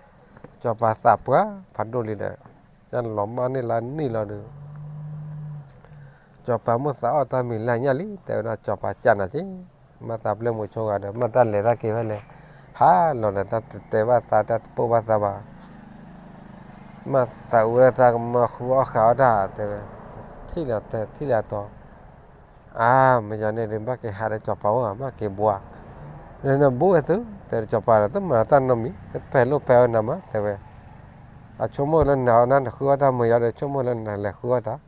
စီၤပၤသးပှၢ်ဖးဒိၣ်လံဒီး ယလီၤမၢ်န့ၢ်လၢနံၣ်လီၤဒီး စီၤပၤမိၣ်သးအီၣ်တၢ်မံၤလၢညၣ်လံ တဲဝဲဒၣ် စီၤပၤကးနၤက့ၤ, မ့ၢ်သးပျဲၢ်မိၤဆိဂၤဒီး မ့ၢ်တၢ်လဲၤတၢ်က့ၤဖဲလဲၣ်, ဟးလီၤဒီး တၢ်တတဲဘၣ်သး တၢ်တပိာ်ဘၣ်သးဘၣ်, မ့ၢ်သးအုးဝဲသးကမၢဃုအီၣ်ဃာ်အီၣ်တၢ် တဲဝဲ, ထံၣ်လီၤတဲ ထံၣ်လီၤတီၤ, အါ မ့ၢ်ယၤန့ၣ်ဒီး ဘၣ်က့ၤဟးဒီးစီၤပၤအိၣ် ဘၣ်က့ၤဘှါ, နဘူးဝဲသု တဲစီၤပၤဒီး တမၤတၢ်နီတမံၤ တပဲာ်လိာ်ပဲာ်ဝဲနၤမး တဲဝဲ အဆိကမိၣ်လၢနၤအီၤနၤ နဃုအီၣ်တၢ်မ့ၢ်ယၤဒီး ဆိကမိၣ်လၢနၤလဲၤဃုအီၣ်တၢ်,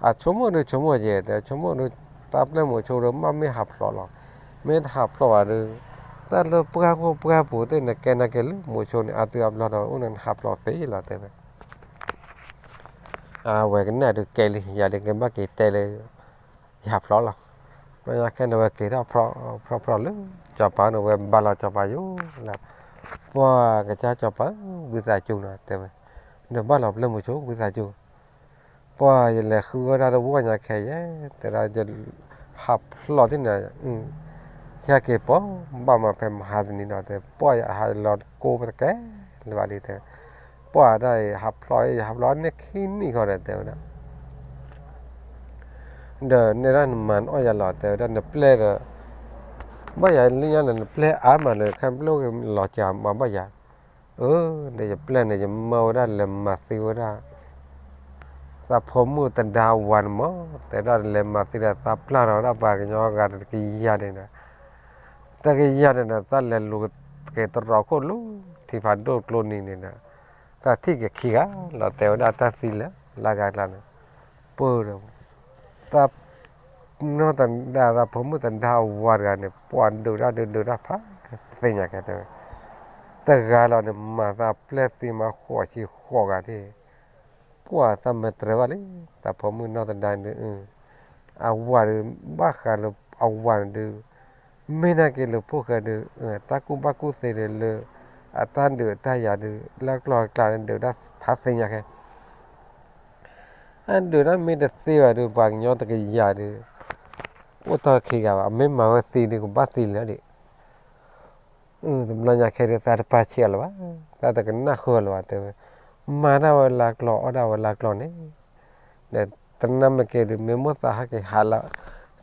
အဆိကမိၣ်ဒုးဆိကမိၣ်ကဲ တဲဆိကမိၣ်ဒုး တၢ်ပျဲၢ်မိၤဆိဒီး မ့ၢ်မ့ၢ်ဟးဖျိးလီၤ, မ့ၢ်တဟးဖျိးဘၣ်ဒီး တၢ်လၢပှၢ်ခိၣ်ပှၢ်ပူၤသ့ၣ် နကဲနၤက့ၤလၢမိၤဆိန့ၣ် အါတုၤအါဘျီဒီး အိၣ်နဟးဖျိးသ့လီၤ တဲဝဲ အဝဲကနၣ်ဒုးကဲလံ ယၤဒုးကဘၣ်က့ၤတဲလၢ ယဟးဖျိးလီၤ, ဘျီညါခဲန့ၣ်ဝဲက့ၤထီၣ်ဖျီၣ်ဖျီၣ်လၢ စီၤပၤန့ၣ် ဝဲဘါလီၤစီၤပၤယိာ်လၢ ပှၤကစၢ်စီၤပၤ ဝံသးစူၤနီၤ တဲဝဲ, နဘၣ်လီၤပျဲၢ်မိၤဆိ ဝံသးစူၤ, ပှၤယလဲၤဃုဝဲဒၣ်တဝီညါခဲယဲ တဲဒၣ် ယဟးဖျိးသ့ၣ်န့ၣ် ယဟဲက့ၤပိာ်ဘၣ်မးဖဲမဟါတနံၤနီၤ တဲ ပှၤယဟးလီၤကိးပတကဲလၢၤဘၣ်လံ တဲ ပှၤဒၣ်အံၤဟးဖျိး ယဟးဖျိးန့ၢ်ခံနံၣ်ဃီဒီး တဲဝဲဒၣ် ဒီးနဲဒၣ်နမၤနအီၣ်ယၤလီၤ တဲဝဲဒၣ် နပျဲၢ်ဒီး ဘၣ်ယၤလၢညါန့ၣ် နပျဲၢ်အါမးလၢ ခဲဘျိလီၤစှၤမၤဘၣ်ယၤ, အၢ ဒီးယပျဲၢ်န့ၣ် ယမၢဝဲဒၣ်လဲၤမၤသံဝဲဒၣ် သးဖိမုၣ်သဒါဝၤန့ၣ်မး တဲဒၣ်လဲၤမၤသံဒီး သးပျၢ်ထီၣ်ဝဲဒၣ်ပှၤကညီဂၤတကယၤန့ၣ်ဒီး တကယၤန့ၣ်ဒီး သးလဲၤလူၤက့ၤတရီးခိၣ်လူၤ ထံဖးဒိၣ်ကျိနံၤန့ၣ်ဒီး သးထံၣ်က့ၤခံဂၤလီၤ တဲဝဲဒၣ်တၢ်သံလၢလၢဂၤကျါန့ၣ် ပၢၢ်ဒီး သး နီၢ်သဒါ သးဖိမုၣ်သဒါဝၤတဂၤန့ၣ် ပှၤဒုးတၢ်ဒုးဒုးတၢ်ဖးသ့ၣ်ညါကဲတဲဝဲ တဂၤလီၤန့ၣ် မၤသးပျဲၢ်သံမးဃိးဆံဃိးဂၤဒၣ် ပှၤသးမ့ၢ်တြဲၤဘၣ်လံ သးဖိမုၣ်နီၢ်သဒါန့ၣ် အဝၤဒီး ဘၣ်ဃးလၢအဝၤန့ၣ်ဒုး မ့ၢ်နာ်က့ၤလၢဖိၣ်ဃဲဒုး တၢ်ကူၣ်ဘၣ်ကူၣ်သ့ဒီးလၢ အတၢ်ဒုးတၢ်ယၤဒုး လၢကျီၢ်ကျါန့ၣ် ဒုးတၢ်ဖးသ့ညါခဲ အဒုးတၢ်မ့ၢ်တသ့ဘၣ်ဒုး ပှၤကညီတကယၤဒုး အိၣ်တ့ၢ်ခံဂၤဘၣ် အမ့ၢ်မၤဝဲသ့ဒုး ကဘၣ်သ့လၢာ်ဒံး တဘျီညါခဲဒုး သးတပာ်ဆံးအီၤလၢၤဘၣ်, သးတကနၣ်ဃုာ်အီၤလၢၤဘၣ် တဲဝဲ, မၤတၢ်ဝဲလၢကျိာ် အီၣ်ဒၣ်ဝဲလၢကျိာ်န့ၣ်, ဒီးတနၢ်မ့ၢ်က့ၤဒုး မ့ၢ်မိၣ်သးဟဲက့ၤဟးလၢ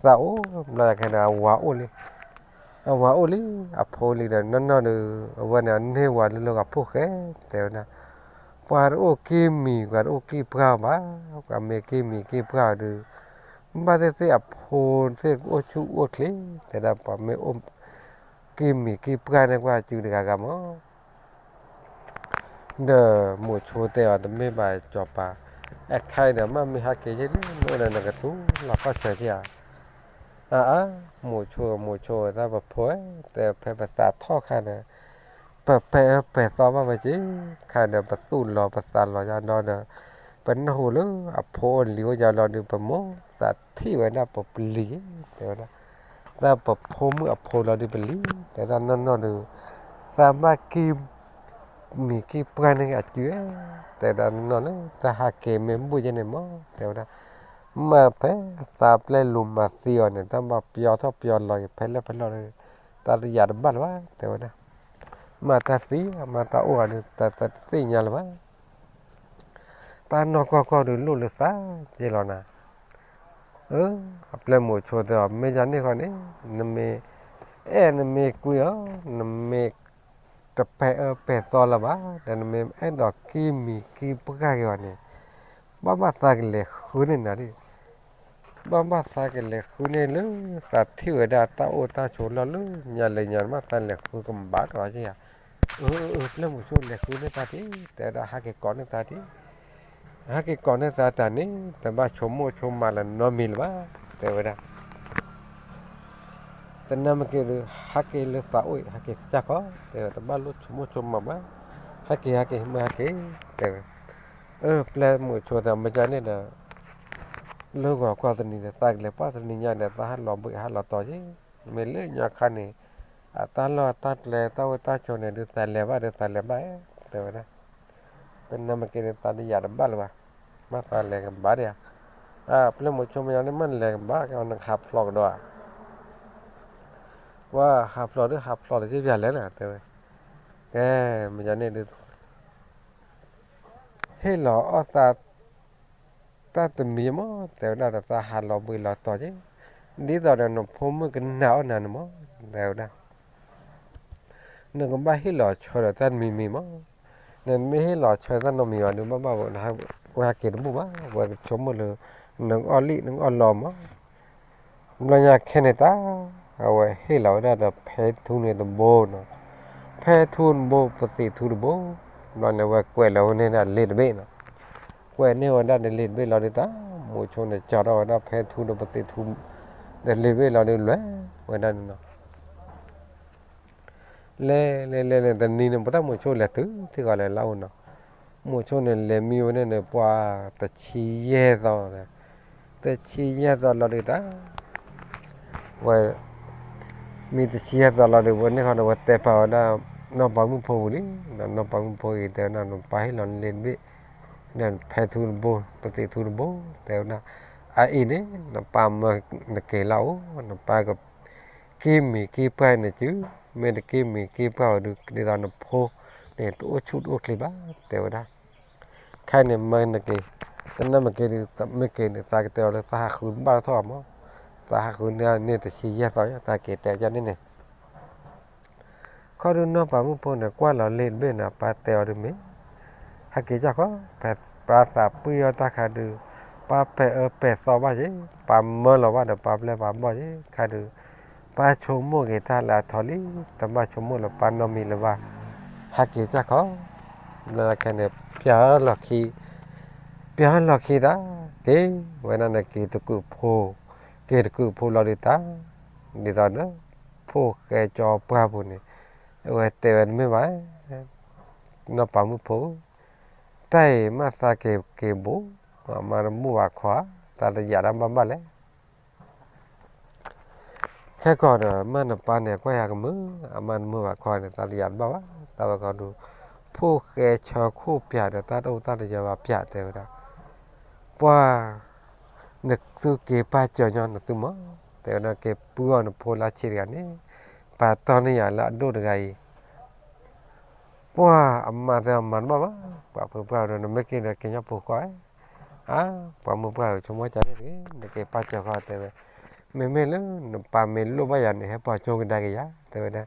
သးအိၣ် ဘျီညါခဲဒုး အဝၤအိၣ်လံ, အဝၤအိၣ်လံ အဖိလံဒီး နီၢ်နီၢ်ဒုး အဝဲန့ၣ်န့ၢ်ဝၤလၢလၢဂၤဖိၣ်ဃဲ တဲဝဲဒၣ်, ပှၤတအိၣ်က့ၢ်မံၤ ပှၤတအိၣ်က့ၢ်ပှၢ်ဘၣ်, ပှၤမ့ၢ်က့ၢ်မံၤက့ၢ်ပှၢ်ဒုး ဘၣ်သ့ၣ်သ့ၣ်အဖိသ့ၣ်ကအိၣ်ဆူၣ်အိၣ်ချ့, တဲဒၣ်ပှၤမ့ၢ်အိၣ် က့ၢ်မံၤက့ၢ်ပှၢ်န့ၣ် ကွၢ်စုတဂၤဂၤမး ဒီးမိၤဆိတဲအီၤ တမ့ၢ်ဘၣ်စီၤပၤ, အခါအံၤဒီး မ့ၢ်မ့ၢ်ဟဲက့ၤယဲၢ်လံ နအိၣ်ဒီးနကတူၢ်လီၤကီၢ်ဆၢက့ၤဧါ, အါအါ, မိၤဆိ မိၤဆိ တၢ်ပဖိ တဲဖဲပသးထီၣ်ခါဒီး ပပဲာ်အၢပဲာ်သီဘၣ်ဝဲက့ၤ, ခါဒီးပသူၣ်လီၤပသးလီၤယါဒီး ပနၢ်ဟူလၢအဖိအိၣ်လံၤအိၣ်ယါလီၤဒုး ပမိၢ်သးထံၣ်ဝဲဒၣ်ပပျံၤ, တဲဝဲဒၣ်, တၢ်ပဖိမုၣ်အဖိလီၤဒုးပလံၤ, တဲဒၣ်နီၢ်နီၢ်ဒုး သးဘၣ်က့ၢ်မံၤက့ၢ်ပှၢ်န့ၣ်အစု, တဲဒၣ်နီၢ်နီၢ်လၢ တၢ်ဟးက့ၤမ့ၢ်ဘူၣ်ယဲၢ်န့ၣ်မး တဲဝဲဒၣ်, မ့ၢ်ဖဲသးပျဲလူၤမၤသံအီၤန့ၣ် တၢ်ဘၣ်ပျီထီၣ်ပျီလီၤက့ၤဖဲလဲၣ်ဖဲလဲၣ်လၢ တၢ်တယာ်တဘၣ်လၢၤဘၣ် တဲဝဲဒၣ်, မ့ၢ်တၢ်သံ မ့ၢ်တၢ်အိၣ်ဂၤဒုး တၢ်တသ့ၣ်ညါလၢၤဘၣ် တၢ်နီၢ်ကီၢ်ကီၢ်ဒုးလိၣ်လၢသးက့ၤလီၤနၤ, အၢ အပျဲၢ်မိၤဆိတဲအီၤ မ့ၢ်ယၤန့ၣ်ဃီန့ၣ် နမ့ၢ်အဲၣ်နမ့ၢ်ကွံအီၤ နမ့ၢ်တပဲာ်အၢပဲာ်သီလၢၤဘၣ် ဒီးနမ့ၢ်အဲၣ်ဒိးက့ၢ်မံၤက့ၢ်ပှၢ်က့ၤအီၤန့ၣ် ဘၣ်ဘၣ်သးကလဲၤဃုန့ၢ်နၤဒ် ဘၣ်ဘၣ်သးကလဲၤဃုန့ၢ်လၢ သးထံၣ်ဝဲဒၣ်တၢ်အိၣ်တၢ်ဆိးလီၢ်လၢညါလၢညါ ဘၣ်သးလဲၤဃုကဘၣ်ကဒီးက့ၤဧါ, အၢ အၢ ပျဲၢ်မိၤဆိလဲၤဃုန့ၢ်သးတ့ၢ် တဲဝဲဒၣ် ဟဲက့ၤကိးန့ၢ်သးတ့ၢ်, ဟဲက့ၤကိးန့ၢ်သးတၢ်န့ၣ် တဘၣ်ဆိကမိၣ်ဆိကမးလၢၤနီတမံၤလၢၤဘၣ် တဲဝဲဒၣ် တနၢ်မ့ၢ်က့ၤဒုး ဟဲက့ၤလၢသးအိၣ်အံၤ ဟဲက့ၤကစၢ်ခီ တဲဝဲ တဘၣ်လိၣ်ဆိကမိၣ်ဆိကမးဘၣ်, ဟဲက့ၤ ဟဲက့ၤ မ့ၢ်ဟဲက့ၤ တဲဝဲ, အၢ ပျဲၢ်မိၤဆိတဲ မ့ၢ်ကန့ၣ်ဒီး လၢဂီၤကွၢ်တနံၤဒီး သးကလဲၤပှၢ်တနံၤညါဒီး သးဟးလီၤဘှံးဟးလီၤတီၤက့ၤ, မ့ၢ်လၢညါခါန့ၣ် အတၢ်လီၢ်တၢ်ကျဲတၢ်အိၣ်တၢ်ဆိးန့ၣ်ဒုး သးလဲၤဘၣ်ဒီး သးလဲၤဘၣ် တဲဝဲဒၣ်, တနၢ်မ့ၢ်က့ၤဒုး သးတယာ်တဘၣ်လၢၤဘၣ်, မ့ၢ်သးလဲၤကဘၣ်ဒံးဧါ, ပျဲၢ်မိၤဆိမ့ၢ်ယၤန့ၣ် မ့ၢ်နလဲၤကဘၣ်က့ၤ နကဟးဖျိးကဒီးဧါ ပှၤဟးဖျိးဒုး ဟးဖျိးတက့ၢ် ပျဲၢ်လဲၣ်နၤ တဲဝဲ, ကဲ မ့ၢ်ယၤန့ၣ်ဒုး ဟ့ၣ်လီၤအီၣ်သး တၢ်တမံၤမး တဲဝဲဒၣ်ဒီး သးဟးလီၤဘှံးလီၤတီၤက့ၤ, ဒ်သိးဒီးနဖိမုၣ်ကနာ်အီၣ်နၤန့ၣ်မး တဲဝဲဒၣ်, နကဘၣ်ဟ့ၣ်လီၤဆၢဒီးတၢ်တမံၤမံၤမး, နမ့ၢ်ဟ့ၣ်လီၤဆၢတၢ်နီတမံၤဘၣ်ဒုး ဘၣ်ဘၣ်ဝဲ ဝဲဟဲက့ၤတဘူၣ်ဘၣ် ဝဲကဆိကမိၣ်လၢ နကအီၣ်လံၣ်နကအီၣ်လီမး ဘျီညါခဲန့ၣ်တၢ် အဝဲဟ့ၣ်လီၤဝဲဒၣ်ဒီးဖဲထူန့ၣ်တဘိနီၤ, ဖဲထူတဘိ ပသံးထူတဘိ, ဘျီန့ၣ် အဝဲကွဲးလီၤဝဲန့ၢ်ဒၣ်လ့တဘ့ၣ်နီၤ, ကွဲးန့ၢ်ဝဲဒၣ်ဒီးလ့တဘ့ၣ်လီၤဒုး တၢ်မိၤဆိန့ၣ် ကၠီထီၣ်ဝဲဒၣ်ဖဲထူဒီးပသံးထူ ဒီးလ့တဘ့ၣ်လီၤဒုး လဲၤဝဲဒၣ်န့ၣ်နီၤ လဲၤလဲၤလဲၤလဲၤ တနံၤန့ၣ် ပတၢ်မိၤဆိလဲၤတုၤထံၣ်ဃီလဲၤလၢအအိၣ်နီၤ, မိၤဆိန့ၣ် လဲၤမံဝဲန့ၣ်န့ၣ် ပှၤတဆံယဲၢ်သီ, တဆံယဲၢ်သီလီၤဒုးတၢ်, ဝဲ မံတဆံယဲၢ်သီလီၤဒုး ဝဲန့ၣ်ဃီဒီး ဝဲတဲပာ်ဝဲဒၣ် နီၢ်ပၤမုၣ်ဖိပူၤလံ, နီၢ်ပၤမုၣ်ဖိအံၤ တဲဝဲဒၣ် နပၢ်ဟ့ၣ်လီၤနလ့တဘ့ၣ်, ဒီးဖဲထူတဘိ ပသံးထူတဘိ, တဲဝဲဒၣ် အအံၤန့ၣ် နပၢ်မၢနက့ၤလၢအအိၣ် နပၢ်က က့ၢ်မံၤက့ၢ်ပှၢ်န့ၣ်စု, မ့ၢ်တက့ၢ်မံၤက့ၢ်ပှၢ်ဝဲဒုး ဒ်သိးနဖိန့ၣ် တအိၣ်ဆူၣ်တအိၣ်ချ့ဘၣ် တဲဝဲဒၣ်, ခဲအံၤန့ၣ် မၢနက့ၤ, တနၢ်မ့ၢ်က့ၤဒုး မ့ၢ်က့ၤန့ၣ် သးကတဲအီၤလၢသးဟးဃုတဘၣ်ထီၣ်မး, သးဟးဃုန့ၢ်န့ၢ်တဆံယဲၢ်သီ သးက့ၤတဲကန့ၣ်န့ၣ် ခီဒုးနီၢ်ပၤမုၣ်ဖိန့ၣ် ကွၢ်လီၤလ့တဘ့ၣ်န့ၣ် အပၢ်တဲအီၤဒုးမ့ၢ်, ဟဲက့ၤကၢ်ခီ, ပၢ်သးပှံၢ်အီၣ်တၢ်ခါဒုး, ပၢ်ပဲာ်အၢပဲာ်သီဘၣ်က့ၤ, ပၢ်မၢလီၤဘၣ်ဒီးပၢ်ပျဲၢ်ပၢ်ဘီၣ်က့ၤ, ခါဒုး, ပၢ်ဆိကမိၣ်က့ၤတၢ်လၢအထီလံ, တဘၣ်ဆိကမိၣ်လၢပၢ်နီတမံၤလၢၤဘၣ်, ဟဲက့ၤကၢ်ခီ, ဘျီခဲန့ၣ် ပျၢၤလီၢ်ခံ, ပျၢၤလီၢ်ခံတၢ်, က့ၤဝဲဒၣ်န့ၣ် က့ၤတကုးဖိ, က့ၤတကုးဖိလီၤဒုးတၢ်, ဒ်သိးဒီး ဖိၣ်ဃဲကၠီပှၢ်ပူၤန့ၣ်, အဝဲတဲဝဲတမ့ၢ်ဘၣ်, နီၢ်ပၤမုၣ်ဖိ, တၢ်အံၤမ့ၢ်သးက့ၤက့ၤဘူး, အမါတမုာ်ဘၣ်ခီ, သးတယာ်တၢ်ဘၣ်ဘၣ်လဲၣ်. ခဲကီးဒီး မ့ၢ်နပၢ်န့ၣ် ကွၢ်ယၤကမုာ်, အမါတမုာ်ဘၣ်ခီန့ၣ် သးတယာ်တဘၣ်ဘၣ်, သးဝဲကီဒုး, ဖိၣ်ဃဲဆၢခိၣ်ပၠးဒီး တၢ်တအိၣ်တၢ်တယၢၤဘၣ်ပၠး တဲဝဲဒၣ်, ပှၢ် နသုက့ၤပာ်စၢၤညီနသုမၢ်, တဲဝဲဒၣ်, က့ၤပုၢ်အီၤနဖိလၢဆံးတဂၤန့ၣ်, ပာ်တီၢ်န့ၢ်ယၤလၢအဒိၣ်တဂၤအံၤ, ပှၢ်အမါတဲအမၤတဘၣ်ဘၣ်, ပှၤဖုပှၢ်ဒီး နမ့ၢ်က့ၤဒီးက့ၤညီဖိဃီ, အါ, ပှၤမုၢ်ပှၢ်ဆိကမိၣ်ကန့ၣ်တဂ့ၤ, နက့ၤပာ်စၢၤဃီတဲဝဲ, မ့မ့ၢ်လၢနပၢ်မ့ၢ်လိၣ်ဘၣ်ယၤန့ၣ် ဟဲပိာ်ကၠိကဒါက့ၤယၤ တဲဝဲဒၣ်,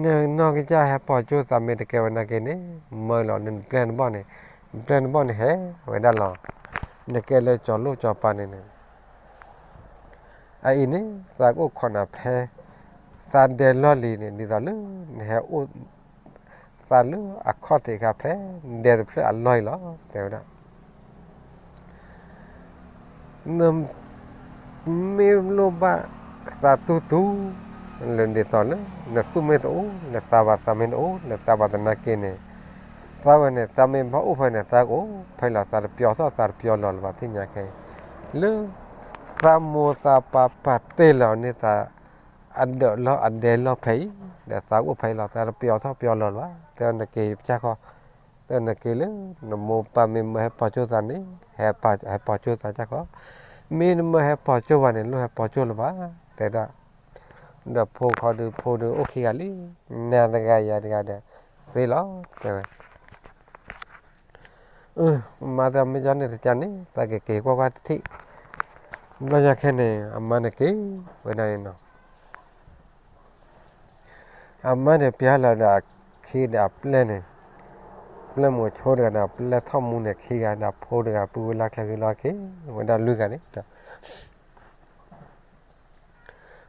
နနီၢ်ကစၢ်ဟဲပိာ်ကၠိသးမ့ၢ်တကဲဝဲနာ်က့န့ၣ်, မၢလီၤနပျဲၢ်နဘီၣ်န့ၣ်, နပျဲၢ်နဘီၣ်န့ၣ်ဟဲဝဲဒၣ်လီၤ, နကဲလၢကၠီၤလိၣ်ကၠီၤပၤန့ၣ်န့ၣ် အအံၤန့ၣ် သးကအိၣ်ခိးနၤဖဲ သးဒဲလီၢ်လံၤန့ၣ် ဒ်သိးလၢ နဟဲအိၣ် သးလၢအခီၣ်ထံးအခါဖဲ ဒဲတဖျၢၣ်အလီၢ်အံၤလီၤ တဲဝဲဒၣ်. နမ့ၢ်လိၣ်ဘၣ်သးတူၢ်တူၢ် လၢဒ်သိးလၢ နသူၣ်မ့ၢ်တအိၣ် နသးဘၣ်သးမ့ၢ်တအိၣ် နသးဘၣ်သနာ်က့န့ၣ် သးဝဲန့ၣ် သးမ့ၢ်ဘၣ်အိၣ်ဖဲန့ၣ် သးကအိၣ်ဖဲလီၤ သးတပျီထီၣ်သးတပျီလီၤလၢၤဘၣ် သ့ၣ်ညါခဲအံၤ လၢ သးမိၢ်သးပၢ်ပာ်တ့ၢ်လီၤန့ၢ်သး အဒၢးလီၢ်အဒဲလီၢ်ဖဲအံၤ ဒီးသးကအိၣ်ဖဲအံၤလီၤ သးတပျီထီၣ်ပျီလီၤလၢၤဘၣ် တဲနက့ၤပျၢ်ခီ တဲနက့ၤလၢ နမိၢ်ပၢ်မ့ၢ်မၢဟဲပိာ်ကၠိသးန့ၣ် ဟဲပိာ်ကၠိသးကၢ်ခီ မ့ၢ်နမၢဟဲပိာ်ကၠိဘၣ်န့ၣ် လိၣ်ဟဲပိာ်ကၠိလၢၤဘၣ် တဲဒၣ် ဒီးဖိခီဒုးဖိဒုးအိၣ်ခံဂၤလံ နၤတဂၤယၤတဂၤဒီး သ့လီၤ တဲဝဲ မါတဲမ့ၢ်ကန့ၣ်တကန့ၣ် သးက့ၤက့ၤကွၢ်ကွၢ်တထံၣ် ဘျီညါခဲန့ၣ် အမါန့ၣ်က့ၤဝဲဒၣ်န့ၣ်နီၤ အမါန့ၣ်ပျၢ်လီၤဒီးအခံဒီးအပျဲၢ်န့ၣ် ပျဲၢ်မိၤဆိတဂၤဒီးပျဲၢ်ထီၣ်မူန့ၣ်ခံဂၤဒီး ဖိတဂၤပုၢ်ဝဲလၢချၢဃံလီၤက့ၤဝဲဒၣ်လွံၢ်ဂၤန့ၣ်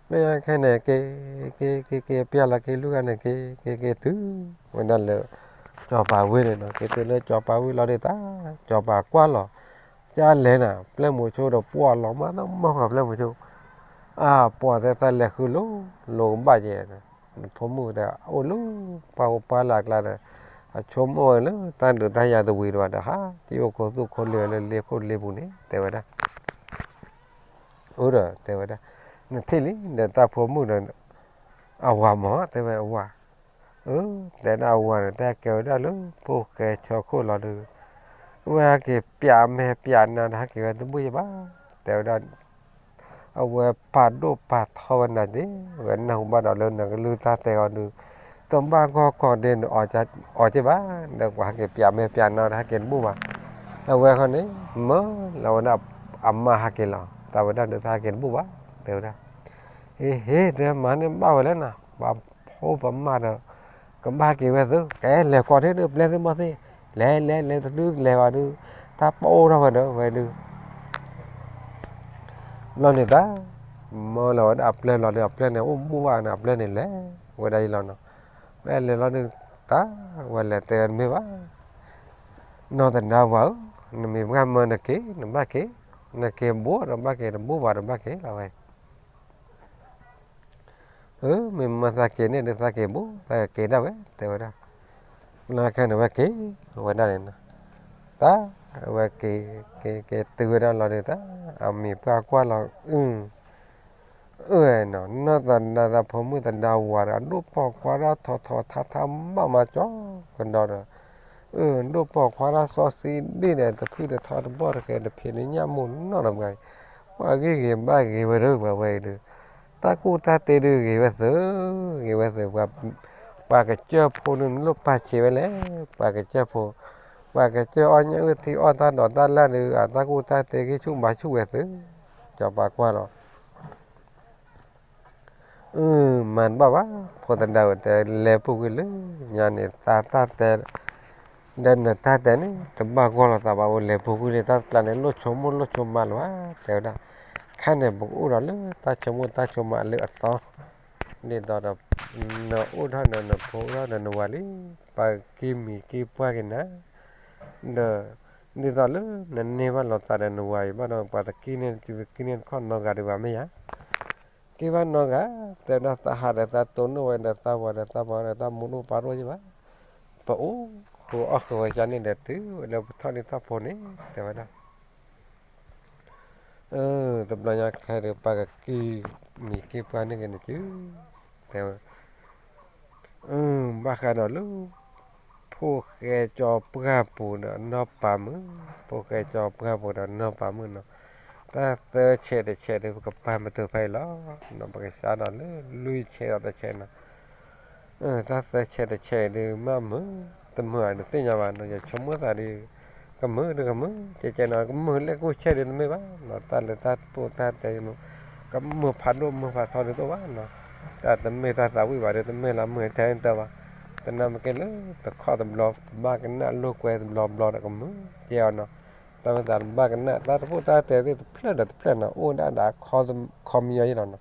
လၢခဲန့ၣ် က့ၤ က့ၤ က့ၤ က့ၤ ပျၢ်လီၤက့ၤလွံၢ်ဂၤန့ၣ် က့ၤ က့ၤ က့ၤ တုၤ ဝဲဒၣ်လၢ ကၠီၤပၤဝ့ၢ်န့ၣ်နီၤ က့ၤတုၤလၢကၠီၤပၤဝ့ၢ်လီၤဒ်တၢ် ကၠီၤပၤကွၢ်လီၤ ကလဲၤနၤ ပျဲၢ်မိၤဆိဒီးပှီၢ်လီၤမး တမီၢ်ဃီပျဲၢ်မိၤဆိ အပှၤတဲသးလဲၤဃုလိၤ လိၤကဘၣ်ကဲ ဖိမုၣ်တဲအိၣ်လၢ ပှၤအိၣ်ပှၤလၢအကျါဒီး အဆိကမိၣ်ဝဲလၢ တၢ်ဒုးတၢ်ယၤတဝံၤတဘၣ်ဒီး ဟး က့ၤအိၣ်ခိၣ်သူၣ်ခိၣ်လ့ၤလၢလ့ခိၣ်လ့ပူၤန့ၣ် တဲဝဲဒၣ် အိၣ်ဒီးတဲဝဲဒၣ် နထံၣ်လံ ဒီးတၢ်ဖိမုၣ်ဒီး အဝၤမး တဲဝဲအဝၤ တဲဒၣ်အဝၤန့ၣ် တၢ်ကဲဝဲဒၣ်လၢ ဖိၣ်ဃဲဆၢခိၣ်လီၤဒီး အဝဲဟဲက့ၤပျးမဲာ်ပျးနါဒီး ဟဲက့ၤဝဲတဘူၣ်ယဘၣ် တဲဝဲဒၣ် အဝဲပာ်ဒိၣ်ပာ်ထီဝဲနၤဒ့ ဝဲနၢ်ဟူဘၣ်ဒီးလၢနကလုၢ်တၢ်တဲအီၤဒီး တဘၣ်ဂီၢ်ကီၢ်ဒ့ နအီၣ်က့ဘၣ် ဒီးပှၤဟဲက့ၤပျးမဲာ်ပျးနါဒီး ဟဲက့ၤတဘူၣ်ဘၣ် အဝဲခီန့ၣ် မၢလီၤဝဲဒၣ်အမါဟဲက့ၤလီၤ တၢ်ဝဲဒၣ်ဒီးတၢ်ဟဲက့ၤတဘူၣ်ဘၣ် တဲဝဲဒၣ် ဟ့ၣ်ဟ့ၣ် တဲမၤန့ၢ်ဘၣ်ဝဲလဲၣ်နၤ ပှၤဖိပမါဒီး ကဘၣ်က့ၤဝဲသု ကဲလဲၤကွၢ်ထံၣ်ဒီးပျဲၢ်သ့ၣ်မီၢ်သ့ၣ် လဲၤလဲၤလဲၤတဒုလဲၤဘၣ်ဒုး တၢ်ပအိၣ်ထီၣ်ဝဲဒီးဝဲဒုး ဘျီန့ၣ်တၢ် မၢလီၤဝဲဒၣ်အပျဲၢ်လီၤဒီး အပျဲၢ်န့ၣ် အိၣ်ဘူၣ်ဘၣ်န့ၣ် အပျဲၢ်န့ၣ်လဲၤဝဲဒၣ်အံၤလီၤနီၤ ဝဲလဲၤလီၤဒုး တၢ် ဝဲလဲၤတဲဝဲတမ့ၢ်ဘၣ် နီၢ်သဒါဝၤဧၢ နမ့ၢ်ဘၣ်မၢနက့ၤ နဘၣ်က့ၤ နက့ၤတဘူၣ်ဒီးဘၣ်က့ၤ တဘူၣ်ဘၣ်ဒီးဘၣ်က့ၤလီၤဝဲ မ့ၢ်မၢသးက့ၤန့ၣ်ဒီးသးက့ၤဘူၣ် သးက့ၤဒၣ်ဝဲတဲဝဲဒၣ် လၢခဲန့ၣ်ဝဲက့ၤဝဲဒၣ်န့ၣ်နီၤ တၢ် ဝဲက့ၤ က့ၤ က့ၤတုၤဝဲဒၣ်လီၤဒီးတၢ် အမံၤပှၢ်ကွၢ်လီၤ အု အၢနီၤ နီၢ်သဒါသးဖိမုၣ်သဒါဝၤဒီး အဒိၣ်ပိာ်ခွါတၢ်ထီထီထါထါမးမးကၠီကဒီးဒီး အၢ ဒိၣ်ပိာ်ခွါတၢ်စီဆှံဒ်န့ၣ် တဖုတထီတဘီၣ်တဃဲၤတဖံးတညၣ်မိၢ်နီၢ်တဂၤအံၤ ပှၤဂ့ၤဂ့ၤဘၣ်ဂ့ၤဝဲဒၣ်ပှၤဝဲအံၤဒီး တၢ်ကူၣ်တၢ်တ့ဒုးဂ့ၤဝဲသု ဂ့ၤဝဲသု ပှၤကစၢၢ်ဖိဒုးနလိၣ်ပာ်ဆံးဝဲလဲၣ် ပှၤကစၢၢ်ဖိ ပှၤကစၢၢ်အီၣ်ညၣ်အုၣ်ထံအီၣ်တၢ်ဒိးတၢ်လၢ်ဒုး အတၢ်ကူၣ်တၢ်တ့ဂံၢ်ဆူၣ်ဘါဆူၣ်ဝဲသု ကၠီၤပၤကွၢ်လီၤ အု မၤတဘၣ်ဘၣ် ဖိသဒါဝဲတဲ လဲၤပူၤကွံာ်လၢညါန့ၣ် သးတၢ်တဲ ဒီးနတၢ်တဲန့ၣ် တဘၣ်ဂီၢ်လိာ်သးဘၣ် အိၣ်လဲၤပူၤကွံာ်န့ၣ် တၢ်တကျါန့ၣ် လိၣ်ဆိကမိၣ်လိၣ်ဆိကမးလၢၤဘၣ် တဲဝဲဒၣ် ခါန့ၣ် ပကအိၣ်ဒီးလၢတၢ်ဆိကမိၣ်တၢ်ဆိကမးလၢအသီ ဒ်သိးဒီး နအိၣ်ထီၣ်ဒီးနဖိအိၣ်ထီၣ်ဒီးနဝၤလံ ပှၤက့ၤမံၤက့ၤပှၢ်က့ၤနၤ ဒီး ဒ်သိးလၢနန့ၢ်ဘၣ်လိာ်သးဒီးနဝၤအံၤဘၣ်ဒီး ပှၤတက့ၤန့ၢ်တက့ၤန့ၢ်တခီနီတဂၤဒံးဘၣ်မ့ၢ်ဧါ က့ၤဘၣ်နီတဂၤ တဲဝဲဒၣ်သးဟးဒီးသးတိၢ်နီၣ်ဝဲဒီးသးဝၤဒီးသးပှၢ်ဒီးသးမူဒိၣ်ပၢ်ဒိၣ်ယဘၣ် ပအိၣ်ဃုာ်အီၣ်ဃုာ်ဝဲကန့ၣ်ဒီးတုၤဝဲလၢပထီၣ်ဒ်ထီၣ်ဖိန့ၣ် တဲဝဲဒၣ် တဘျီညါခဲဒီးပှၤကက့ၤမံၤက့ၤပှၢ်န့ၢ်က့ၤန့ၣ်စု တဲဝဲ ဘၣ်ဃးဒီးလၢ ဖိၣ်ဃဲကၠီပှၢ်ပူၤဒီးနီၢ်ပၤမုၣ်, ဖိၣ်ဃဲကၠီပှၢ်ပူၤဒီးနီၢ်ပၤမုၣ်နီၤ, တၢ်သၢဆဲးတဆဲးဒီး ပကပာ်မတုၤဖဲအံၤလီၤ. ပကစးထီၣ်လၢလွံၢ်ဆဲးဒီးတဆဲးနီၤ, တၢ်သၢဆဲးတဆဲးအံၤဒီး မ့ၢ်မုာ်တမုာ်ဧါ တသ့ၣ်ညါဘၣ်နီၤ, ယဆိကမိၣ်သးဒီး ကမုာ်ဒီးကမုာ် ကဲကဲနီၤ, ကမုာ်လၢကိၣ်ဆဲးဒီးတမ့ၢ်ဘၣ်နီၤ, တၢ်လၢတၢ်ပိၢ်တၢ်တဲ ကမုာ်ဖးဒိၣ်မုာ်ဖးထီဒီးတအိၣ်ဘၣ်နီၤ, တၢ်တမ့ၢ်တၢ်သးဝံၣ်ဘၣ်ဒီး တမ့ၢ်လၢမုာ်ထဲတၢ်ဘၣ်, သနာ်က့လၢတခီတဘျီ ပဘၣ်ကနၣ်လိာ်ကွဲတဘျီဘျီဒီးကမုာ်ကဲအီၤနီၤ, တၢ်မ့ၢ်သးတဘၣ်ကနၣ် တၢ်တပိၢ်တၢ်တဲသ့ၣ်တဖျၢၣ်ဒီးတဖျၢၣ်နီၤ, အိၣ်ဒၣ်ဒၣ်ခီမညီယဲလီၤနီၤ,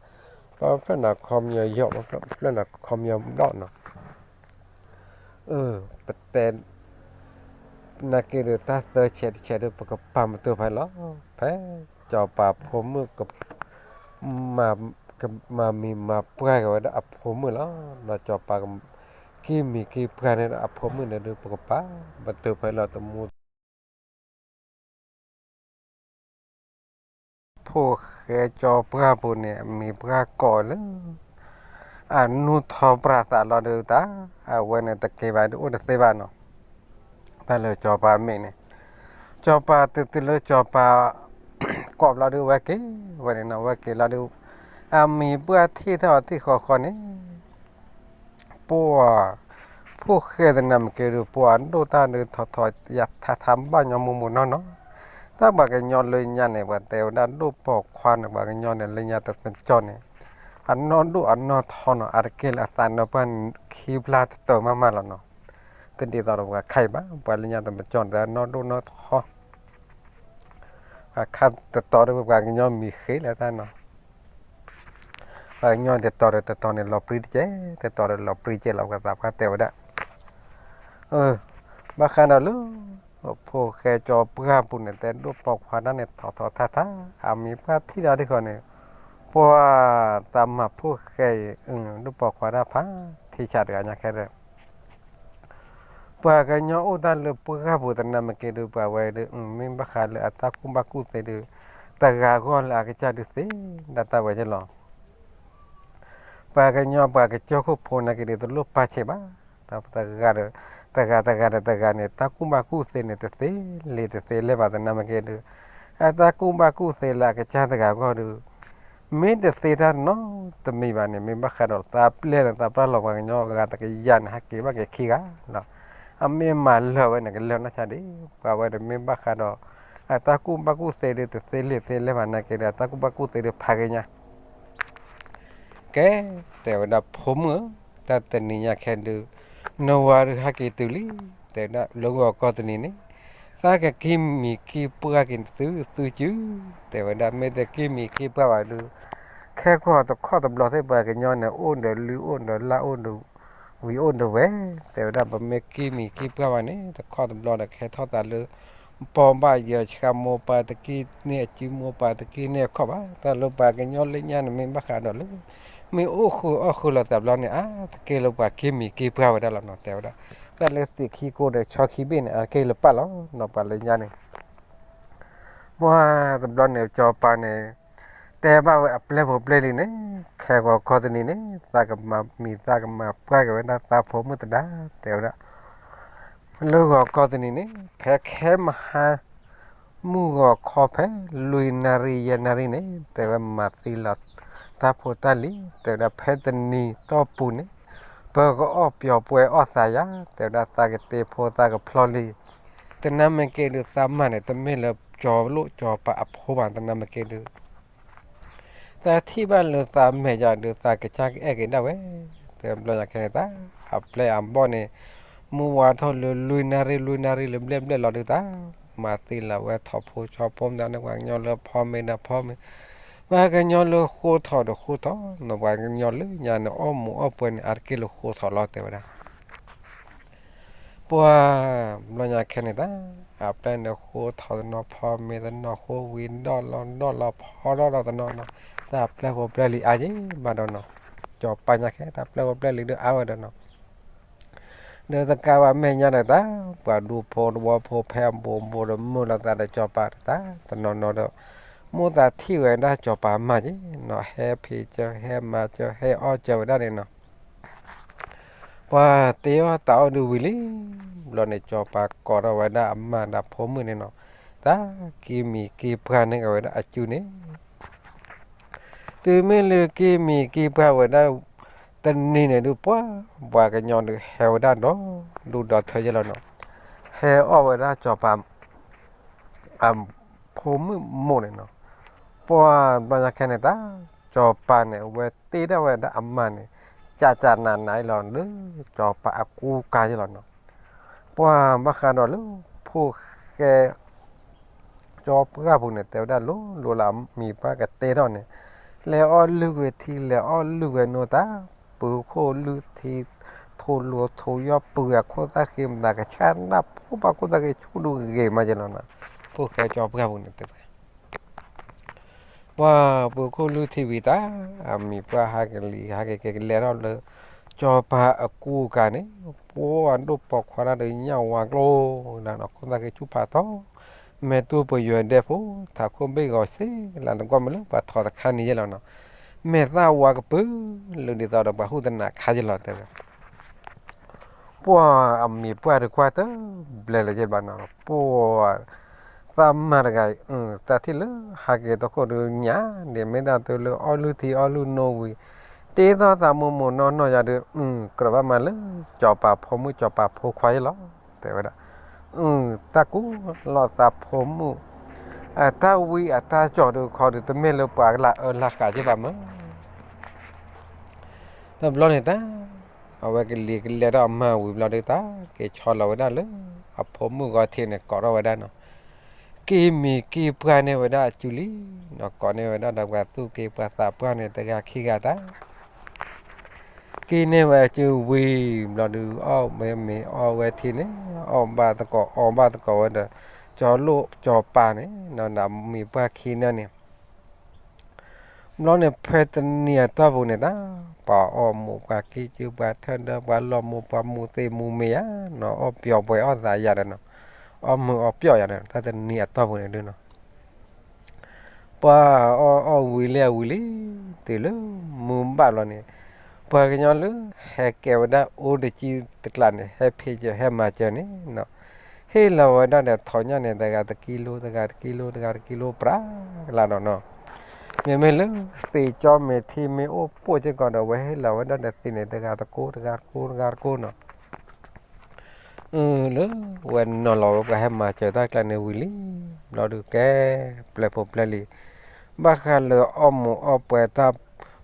ပဖျၢၣ်နီၤခီမညီယီၢ် ပဖျၢၣ်နီၤခီမညီဒီးနီၤ ပတဲ နာ်က့ဒီး တၢ်သၢဆဲးတဆဲးဒီး ပကပာ်မတုၤဖဲလီၤ. ဖဲစီၤပၤဖိမုၣ် ကမၤမံၤမၤပှၢ်က့ၤဝဲဒၣ်အဖိမုၣ်လီၤ. ဒီးစီၤပၤက့ၤမံၤက့ၤပှၢ်န့ၣ်ဒီးအဖိမုၣ်န့ၣ်ဒီး ပကပာ်မတုၤဖဲလီၤတမူ ဖိၣ်ဃဲကၠီပှၢ်ပူၤန့ၣ် အမံၤပှၢ်ကိးလၢ အနူၢ်ထီပြးသးလီၤဒီးတၢ် အဝဲန့ၣ်တက့ၤဘၣ်ဒုးအိၣ်တသ့ဘၣ်နီၤ. တၢ်လၢစီၤပၤမ့ၢ်န့ၣ် စီၤပၤတုၤတုၤလၢစီၤပၤ ကိးဘျီဒုးဝဲက့ၤ ဝဲန့ၣ်နီၤ ဝဲက့ၤလီၤဒုး အမံၤပှၢ်ထံၣ်ထီၣ်အီၤထံၣ်ဃီဃီန့ၣ် ပှၤ ဖိၣ်ဃဲသနာ်က့ဒီး ပှၤဒိၣ်တၢ်ဒီးထီၣ်ထီၣ်ယၤထးထးဘၣ်ညီမူမူနီၢ်နီၢ်, တၢ်ပှၤကညီလၢညါန့ၣ် ပှၤတဲဝဲဒၣ်ဒိၣ်ပိာ်ခွါန့ၣ် ပှၤကညီန့ၣ်လၢညါတမကၠီၣ်န့ၣ် အနီၢ်ဒိၣ်အနီၢ်ထီနီၤ အါတက့ၢ်လၢအသးနီၢ်ပှၢ်ခံဘျါတတၢၢ်မးမးလီၤနီၤ. တဒ်သိးဒီးပှၤခဲအံၤဘၣ် ပှၤလၢညါတမကၠီၣ်န့ၣ် အနီၢ်ဒိၣ်နီၢ်ထီ ပှၤခါတတီၤဒီးပှၤကညီမံၤဃ့လၢတၢ်နီၤ ပှၤကညီတတီၤဒီးတတီၤန့ၣ် လီၤပြံတကဲး တတီၤဒီးလီၤပြံကဲးလီၤ ပှၤသးပှၢ်တဲဝဲဒၣ် ဘၣ်ဃးဒီးလၢ ဖိၣ်ဃဲကၠီပှၢ်ပူၤန့ၣ် တဲဒိၣ်ပိာ်ခွါတၢ်န့ၣ် ထီၣ်ထီၣ်ထးထး အမံၤပှၢ်ထံၣ်ဒီးဒ်ဃီန့ၣ် ပှၤသးမၤဖိၣ်ဃဲအံၤ ဒိၣ်ပိာ်ခွါတၢ်ဖးထံဆးတဂၤညါခဲဒီး ပှၤကညီအိၣ်တၢ်လၢပှၢ်ပူၤသနာ်က့ဒီး ပှၤဝဲဒီး မ့ၢ်ဘၣ်ဃးလၢအတၢ်ကူၣ်ဘၣ်ကူၣ်သ့ဒီး တဂၤဂီၢ်လၢအကစၢ်ဒုးသ့ဒၣ်တၢ်ဝဲယဲလီၤ. ပှၤကညီပှၤကစၢၢ်ခိၣ်ဖိနာ်က့ဒီး တလိၣ်ပာ်ဆံးဘၣ်, တဂၤဒီး တဂၤတဂၤဒီးတဂၤန့ၣ် တၢ်ကူၣ်ဘၣ်ကူၣ်သ့န့ၣ် တသ့လံတသ့လဲၢ်ဘၣ်သနာ်က့ဒီး အတၢ်ကူၣ်ဘၣ်ကူၣ်သ့လၢအကစၢ်တဂၤဂီၢ်ဒီး မ့ၢ်တသ့တၢ်နီတမံၤဘၣ်န့ၣ် မ့ၢ်ဘၣ်ဃးဒီးသးပျဲၢ်န့ၣ် သးပျၢ်လီၤပှၤကညီအဂၤတကယၤန့ၣ် ဟဲက့ၤဘၣ်က့ၤခံဂၤလီၤ. အမ့ၢ်မၤလၢာ်ဝဲန့ၣ် ကလၢာ်နီၢ်ဆါဒံး ပှၤဝဲဒီးမ့ၢ်ဘၣ်ဃးဒီး အတၢ်ကူၣ်ဘၣ်ကူၣ်သ့ဒီး တသ့လံာ်သ့လဲၢ်ဘၣ်နာ်က့ဒီး အတၢ်ကူၣ်ဘၣ်ကူၣ်သ့ဒီးဖးက့ၤညါ ကဲ, တဲဝဲဒၣ်ဖိမုၣ်ဧၢ, တၢ်တနံၤညါခဲဒုး နဝၤဒုးဟဲက့ၤတုၤလံ, တဲဝဲဒၣ်လၢဂီၤကီၢ်တနံၤန့ၣ် သးကက့ၤမံၤက့ၤပှၢ်က့ၤသုသုစု, တဲဝဲဒၣ်မ့ၢ်တက့ၤမံၤက့ၤပှၢ်ဘၣ်ဒုး ခဲကီၢ်တခီတဘျီသ့ၣ်ပှၤကညီန့ၣ် အိၣ်ဒီးလုၢ်အိၣ်ဒီးလၢ်အိၣ်ဒီး ဝံၤအိၣ်ဒီးဝဲ, တဲဝဲဒၣ်ပမ့ၢ်က့ၤမံၤက့ၤပှၢ်ဘၣ်န့ၣ် တခီတဘျီဒီးကဟဲထီၣ်သးလၢ ပီၢ်ဘၣ်ယၢၤဆှးမိၢ်ပၢ်တက့ၢ်န့ၢ်အစုမိၢ်ပၢ်တက့ၢ်န့ၢ်အခီၣ်ဘၣ်, တၢ်လၢပှၤကညီလၢညါန့ၣ် မ့ၢ်ဘၣ်ဃးဒီးလၢ မ့ၢ်အိၣ်ဃုာ်အီၣ်ဃုာ်လီၤသးဘျီန့ၣ် အါတက့ၢ်လၢပှၤက့ၤမံၤက့ၤပှၢ်ဝဲဒၣ်လီၤနီၤ, တဲဝဲဒၣ် တၢ်လၢသ့ၣ်ခံကိဒီးဆီခံဘ့ၣ်န့ၣ် အါတက့ၢ်လၢပၢ်လီၤနီၤ, ပှၤလၢညါန့ၣ် ပှၤတဘျီန့ၣ် စီၤပၤန့ၣ် တဲဘၣ်ဝဲအပျဲၢ်ဖိပျဲၢ်လံၤန့ၣ် ခဲဂီၤကီၢ်တနံၤန့ၣ် သးကမၤမံၤသးကမၤပှၢ်က့ၤဝဲဒၣ်သးဖိမုၣ်သဒါ, တဲဝဲဒၣ် လၢဂီၤကီၢ်တနံၤန့ၣ် ဖဲခဲမဟါ မုၢ်ဂီၤခီဖဲ လွံၢ်နၣ်ရံၣ်ယဲၢ်နၣ်ရံၣ်န့ၣ် တဲဝဲမၤသံလီၤတၢ်ဖိတၢ်လံၤ, တဲဝဲဒၣ်ဖဲတနံၤတီၢ်ပူၤန့ၣ် ပကအီၣ်ပျီၤပှဲၤအီၣ်သးယၤ, တဲဝဲဒၣ်သးကတ့ဖိသးကဖျီလံ, သနာ်မ့ၢ်က့ၤဒုးသးမၤန့ၣ် တမ့ၢ်လၢစီၤလိၣ်စီၤပၤအဖိဘၣ်, သနာ်မ့ၢ်က့ၤဒုး သးထံၣ်ဘၣ်လၢသးမဲာ်ယၤဒုး သးကစၢ်ကအဲၣ်က့ၤဒၣ်ဝဲ, တဲဘျီညါခဲန့ၣ်တၢ် အပျဲၢ်အဘီၣ်န့ၣ် မုၢ်ဝါထီၣ်လၢလွံၢ်နၣ်ရံၣ်လွံၢ်နၣ်ရံၣ်လၢဘျဲၣ်ဘျဲၣ်လီၤဒုးတၢ် မၤသံလီၤဝဲထီၣ်ဖိဆီဖိမတၤန့ၣ် ပှၤကညီလၢဖီမ့ၤဒီးဖီမ့ၤ, ပှၤကညီလၢဃိထီၣ်ဒီးဃိထီၣ်နီၤ, ပှၤကညီလၢညါန့ၣ် အီၣ်မူးအီၣ်ပှဲၤန့ၣ် အါတက့ၢ်လၢဃိထီၣ်လီၤ တဲဝဲဒၣ် ပှၤ ဘျီညါခဲန့ၣ်တၢ် အပျဲၢ်န့ၣ်ဃိထီၣ်တနီၤ ဖီမ့ၤတနီၤ ဃိဝံၤဒီၣ်လီၤဒီၣ်လီၤဖီဒီၣ်လီၤတနီၤနီၤ, တၢ်အပျဲၢ်ဖိပျဲၢ်လံၤအါယံၤဘၣ်ဒီးနီၤ, စီၤပၤညါခဲ တၢ်ပျဲၢ်ဖိပျဲၢ်လံၤဒုးအါဝဲဒီးနီၤ, ဒီးတကးဘၣ်မဲာ်ညါဒီးတၢ် ပှၤဒူဖိတဝီဖိဖဲအဘူးဘူးဒီးမုာ်လီၤသးဒီးစီၤပၤတၢ် တနီၤနီၤဒီး မိၣ်သးထံၣ်ဝဲဒၣ်စီၤပၤမၤက့ၤနီၤ, ဟဲဖံးစၢၤ ဟဲမၤစၢၤ ဟဲအီၣ်စၢၤဝဲဒၣ်န့ၣ်နီၤ, ပှၤတ့အီၣ်တၢ်အီၣ်ဒုးဝံၤလံ ဘျီန့ၣ် စီၤပၤကိးထီၣ်ဝဲဒၣ်အမါဒီးဖိမုၣ်န့ၣ်နီၤ, တၢ်က့ၤမံၤက့ၤပှၢ်န့ၢ်က့ၤဝဲဒၣ်အစုန့ၣ် တုၤမ့ၢ်လၢက့ၤမံၤက့ၤပှၢ်ဝဲဒၣ် တနံၤန့ၣ်ဒုး ပှၤ ပှၤကညီဒုးဟဲဝဲဒၣ်ဒီး ဒူၣ်ဒီးထၢယဲၢ်လီၤနီၤ, ဟဲအီၣ်ဝဲဒၣ်စီၤပၤ အဖိမုၣ်မိၢ်န့ၣ်နီၤ, ပှၤဘျီညါခဲန့ၣ်တၢ် စီၤပၤန့ၣ် အဝဲတ့ထီၣ်ဝဲဒၣ်အမါန့ၣ် ကၠးကၠးနးနးအံၤလီၤ လၢစီၤပၤအကူကၤယဲၢ်လီၤနီၤ, ပှၤဘၣ်ဃးဒီးလၢဖိၣ်ဃဲ စီၤပှၢ်ပူၤန့ၣ် တဲဝဲဒၣ်လိၤလိၤလၢအမံၤပှၢ်ကတဲထီၣ်န့ၣ်, လဲၤအီၣ်လုၢ်ဝဲထံ လဲၤအီၣ်လုၢ်ဝဲနိတၢ်, ပုၤခိၣ်လုၢ်ထံ ထိၣ်လိၤထိၣ်ယီၢ် ပုၤအခိၣ်သၣ်ဃ့မတၤကဆၣ်နၢ်ဖိဘၣ်ခိၣ်သၣ်ဃ့ဆူၣ်ဒုးဂ့ၤမးယဲၢ်လီၤနီၤ, ဖိၣ်ဃဲစီၤပှၢ်ပူၤန့ၣ်တဲဝဲ ပှၤပုၤခိၣ်လုၢ်ထံဝံၤတၢ် အမံၤပှၢ်ဟးကလံၤ ဟးက့ၤက့ၤကလဲၤထီၣ်လၢ စီၤပၤအကူကၤန့ၣ်, ပှၤဒိၣ်ပိာ်ခွါတၢ်ဒီးညၣ်ဝါကျိလၢနီၤ ခိၣ်သၣ်ဃ့ဆူၣ်ဖးထီ, မဲာ်တူၢ်ပယွဲဒဲဖိ ထးခိၣ်ဘ့ၣ်ဂီၤစ့လၢနကွၢ်မ့ၢ်လၢပှၤထီတခါန့ၣ်ယဲၢ်လီၤနီၤ, မဲာ်သၣ်ဝါကပုာ်လၢဒ်သိးဒီးပှၤဟူၣ်တနၤခါယဲၢ်လီၤတဲဝဲ ပှၤအမံၤပှၢ်တကွၢ်တဘျဲလၢၤယဲၢ်ဘၣ်နီၤ, ပှၤ သးမါတဂၤအံၤ တၢ်ထံၣ်လၢဟးက့ၤတခိၣ်ဒုးညါ ဒ်မ့ၢ်တၢ်တုၤလၢအီၣ်လုၢ်ထံအီၣ်လုၢ်နိဝံၤ တ့ထီၣ်သးမိၢ်မိၢ်နီၢ်နီၢ်ယၤဒုး ကြၢးဘၣ်မၤလၢစီၤပၤဖိမုၣ်စီၤပၤဖိခွါယဲၢ်လီၤ တဲဝဲဒၣ်, တၢ်ကူလီၤသးဖိမုၣ် အတၢ်ဝံအတၢ်ကၠီၤဒုးခီဒုး တမ့ၢ်လၢပှၤကလၢအၢလၢဃးက့ဘၣ်မၢ် တဘျီန့ၣ်တၢ် အဝဲကလံၤကလဲၤထီၣ်အမါဝံၤဘျီဒုးတၢ် က့ၤဆီလီၤဝဲဒၣ်လၢ အဖိမုၣ်ဂီၤထံးန့ၣ် ကိးထီၣ်ဝဲဒၣ်နီၤ, က့ၤမံၤက့ၤပှၢ်န့ၢ်ဝဲဒၣ်အစုလံနီၤ, ကိးန့ၢ်ဝဲဒၣ်ဒီးပှၤသူၣ်က့ပှၤသးပှၢ်န့ၣ် တဂၤခံဂၤတၢ် က့ၤန့ၢ်ဝဲအစုဝံၤဘျီဒုး အီၣ်မ့ၤမ့ၤအီၣ်ဝဲထံန့ၣ် အီၣ်ဘၣ်သကိးအီဘၣ်သကိးဝဲဒီး ကၠီၤလိၣ်ကၠီၤပၤန့ၣ် ဒီးမံၤပှၢ်ခံန့ၣ်န့ၣ် ဘျီန့ၣ်ဖဲတနံၤအတီၢ်ပူၤန့ၣ်တၢ် ပှၤအီၣ်မူးပှၤကံၢ်ကၢပှၤထၢၣ်ဒၢပှၤလီၢ်မူးပှၤမူးသ့မူးမ့ၤယါနီၤ အီၣ်ပျီၣ်ပှဲၤအီၣ်သးယၤဒီးနီၤ အီၣ်မုာ်အီၣ်ပျီၣ်ယၤဒီး တၢ်တနံၤအတီၢ်ပူၤန့ၣ်ဒုးနီၤ ပှၤအီၣ်အီၣ်ဝံၤလံအဝံၤလံ တုၤလၢမုၢ်ဘၣ်ဘျီန့ၣ် ပှၤကညီလၢဟဲကဲဝဲဒၣ်အိၣ်တကံၢ်တကျးန့ၣ် ဟဲဖံးစၢၤဟဲမၤစၢၤန့ၣ်နီၤ ဟ့ၣ်လီၤဝဲဒၣ်ဒီးထီၣ်ညၣ်န့ၣ် တဂၤတကံလိ တဂၤတကံလိ တဂၤတကံလိ ပြးကလးဒီးနီၤ မ့မ့ၢ်လၢ သ့ၣ်ကၠီမ့ၤထံမ့ၢ်အိၣ်ပိၢ်စ့ၢ်ကီးဒီး ဝဲဟ့ၣ်လီၤဝဲဒၣ်ဒီးသ့ၣ်န့ၣ် တဂၤတကိ တဂၤတကိ တဂၤတကိနီၤ လၢဝဲနီၤလီၤဝဲပှၤဟဲမၤစၢၤတၢ်ကျါန့ၣ်ဝံၤလံ ဘျီဒုးကဲ ပျဲၢ်ဖိပျဲၢ်လံၤ ဘၣ်ဃးလၢအီၣ်မူးအီၣ်ပှဲၤတၢ်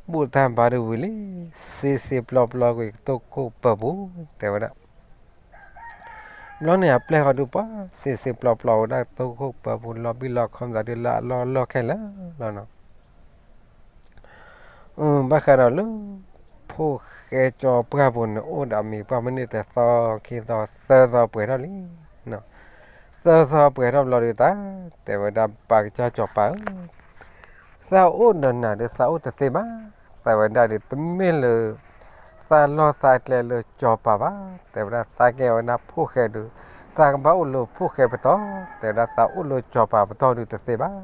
ဘူၣ်တၢ်ဘါဒုးဝံၤလံ စ့စ့ပျီပျီကွံာ်ကတိၢ်ခိၣ်ပၢပူၤ တဲဝဲဒၣ် ဘျီန့ၣ်အပျဲၢ်ဃီဒုးပှၤ စ့စ့ပျီပျီဝဲဒၣ်ကတိၢ်ခိၣ်ပၢပူၤ လီၤဘံၣ်လီၤခီမၤဒုးလၢအလီၢ်လီၢ်ခဲလၢာ်လီၤနီၤ ဘၣ်ဃးဒီးလၢ ဖိၣ်ဃဲစီၤပှၢ်ပူၤန့ၣ် အိၣ်ဒီးအမံၤပှၢ်မ့ၢ်န့ၢ်တသီ ခံသီ သၢသီပှဲၤထီၣ်လံ သၢသီပှဲၤထီၣ်ဘျီဒုးတၢ် တဲဝဲဒၣ်ပၢ်ကစၢ်စီၤပၤဧၢ သးအိၣ်ဒီးနၤဒုးသးအိၣ်တသ့ဘၣ် တဲဝဲဒၣ်ဒုးတမ့ၢ်လၢ သးလီၢ်သးကျဲလၢစီၤပၤဘၣ် တဲဝဲဒၣ်သးကဲဝဲဒၣ်ဖိၣ်ဃဲဒုး သးကဘၣ်အိၣ်လၢဖိၣ်ဃဲပတီၢ် တဲဝဲဒၣ်သးအိၣ်လၢစီၤပၤပတီၢ်ဒုးတသ့ဘၣ်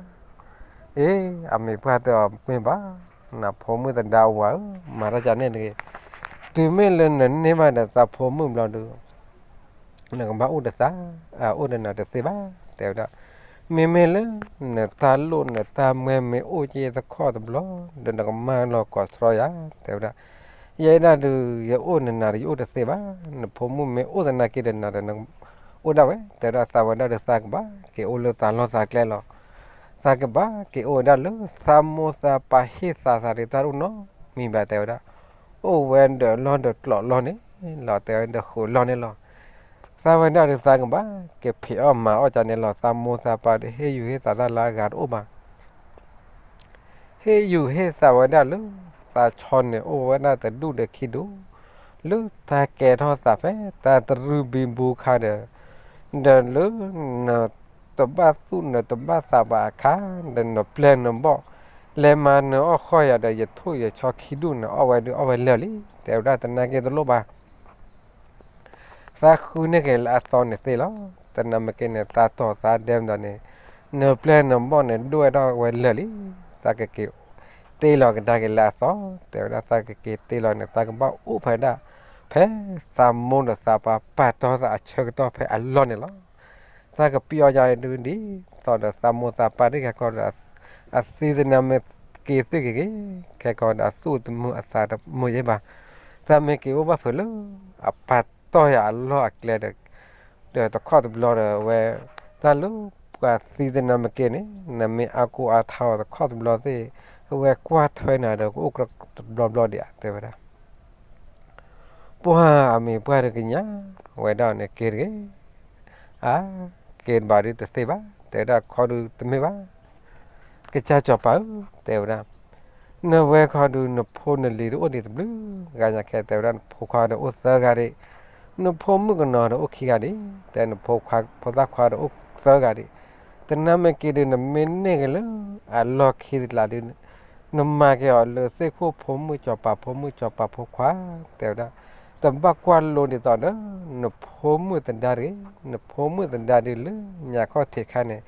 အ့ အမံၤပှၢ်တဲအီၤမ့ၢ်ဘၣ် နဖိမုၣ်သဒါဝၤဧၢ မၤတၢ်ကန့ၣ်တဂ့ၤ တုၤမ့ၢ်လၢနန့ၢ်ဘၣ်ဒီးသးဖိမုၣ်ဘျီဒုး နကဘၣ်အိၣ်ဒီးသး အအိၣ်ဒီးနၤတသ့ဘၣ် တဲဝဲဒၣ် မ့မ့ၢ်လၢ နတၢ်လိၣ်နတၢ်မွဲမ့ၢ်အိၣ်က့ၤတခီတဘျီ ဒီးနကမၢလီၤကိးတြီယၤ တဲဝဲဒၣ် ယဲဒၣ်ဒုး ယအိၣ်နနၤဒီးယအိၣ်တသ့ဘၣ် နဖိမုၣ်မ့ၢ်အိၣ်သနာ်က့ဒီးနၤဒီးနအိၣ်ဒၣ်ဝဲ တဲဝဲဒၣ်သးဝဲဒၣ်ဒီးသးကဘၣ်က့ၤအိၣ်လၢသးလီၢ်သးကျဲလီၤ သးကဘၣ်က့ၤအိၣ်ဝဲဒၣ်လၢသးမိၢ်သးပၢ်ဟ့ၣ်သးသးဒီးတၢ်တအိၣ်နီတမံၤဘၣ် တဲဝဲဒၣ် အိၣ်ဝဲဒီးလီၢ်ဒီးကျိးလီၢ်န့ၣ်လီၤ တဲဝဲဒီးဃုာ်လီၢ်န့ၣ်လီၤ သးဝဲဒၣ်ဒီးသးကဘၣ်က့ၤဖံးအီၣ်မၤအီၣ်ကန့ၣ်လီၤ သးမိၢ်သးပၢ်ဒီးဟ့ၣ်ယူၤဟ့ၣ်သးတၢ်လၢအဂၤတအိၣ်ဘၣ် ဟ့ၣ်ယူၤဟ့ၣ်သးဝဲဒၣ်လၢ သးဆီန့ၣ်အိၣ်ဝဲဒၣ်တဒူၣ်ဒီးခံဒူၣ် လၢတၢ်ကဲထီၣ်သးဖဲတၢ်တရုၢ်ဘံဘူခါဒီး ဒီးလၢနတဘၣ်သူၣ်နတဘၣ်သးဘၣ်အခါ ဒီးနပျဲၢ်နဘီၣ် လဲၤမၤနအီၣ်ဃီၢ်ယၤဒီးယထိၣ်ယဆီခံဒူၣ်န့ၣ် အီၣ်ဝဲဒုးအီၣ်ဝဲလၢာ်လံ တဲဝဲဒၣ်သနာ်က့တလိၣ်ဘၣ် သးဃုန့ၢ်က့ၤလၢအသီန့ၣ်သ့လီၤ. သနာ်က့န့ၣ် သးတီၢ်သးဒဲးမးဒီးန့ၣ် နပျဲၢ်နဘီၣ်န့ၣ် ဒိၣ်ဝဲဒၣ်ဝဲလၢာ်လံ. သးကက့ၤတ့လီၤကဒါက့ၤလၢအသီ, တဲဝဲဒၣ်သးကက့ၤတ့လီၤန့ၣ် သးကဘၣ်အိၣ်ဖဲဒၣ် ဖဲသးမိၢ်ဒီးသးပၢ်ပာ်တီသးအဆၢကတီၢ်ဖဲအလီၢ်န့ၣ်လီၤ. သးကပျီယၤဒုးဒ်သိးဒီးသးမိၢ်သးပၢ်တဂၤကီဒီး အသံသနၤမ့ၢ်က့ၤသ့ၣ်က့ၤက့ၤ ခဲကီဒီးအသူၣ်တမုာ်အသးတမုာ်ယဲဘၣ်. သးမ့ၢ်က့ၤအိၣ်ဘၣ်ဖုးလၢ အပာ်တီယၤအလီၢ်အကျဲဒီး ဒီးတခီတဘျီဒီးအဝဲ တၢ်လၢပှၤသံသနၤမ့ၢ်က့ၤန့ၣ် နမ့ၢ်အါကိးအါထီၣ်အီၤတခီတဘျီသ့ၣ် အဝဲကွၢ်ထွဲနၤဒီးကအိၣ်တဘျီဘျီဒံးဧါ တဲဝဲဒၣ်. ပှၢ်အမံၤပှၢ်တကညး ဝဲဒၣ်န့ၣ်က့ၤတဂ့ၤ. အါ, က့ၤတဘၣ်ဒုးတသ့ဘၣ် တဲဝဲဒၣ်ခီဒုးတမ့ၢ်ဘၣ်. ကစၢ်စီၤပၤဧၢ တဲဝဲဒၣ်, နဝဲခီဒုးနဖိနလံၤဒုးအိၣ်ဒံးတဘျုးဂၤညါခဲ တဲဝဲဒၣ် နဖိခွါဒီးအိၣ်သၢဂၤဒံး, နဖိမုၣ်ကနီၤဒီးအိၣ်ခံဂၤဒံး တဲနဖိခွါဖိသၣ်ခွါဒီးအိၣ်သၢဂၤဒံး, သနာ်မ့ၢ်က့ၤဒုးနမ့ၢ်န့ၢ်က့ၤလၢအလီၢ်ခံတကျါဒုး နမၤက့ၤအီၤလၢသ့ၣ်ခိၣ်ဖိမုၣ်စီၤပၤဖိမုၣ်စီၤပၤဖိခွါ တဲဝဲဒၣ်, တဘၣ်ကွၢ်လိဒ်သိးဒီး နဖိမုၣ်သဒါတဂ့ၤ, နဖိမုၣ်သဒါဒုးလၢညါခီၣ်ထံးခါန့ၣ်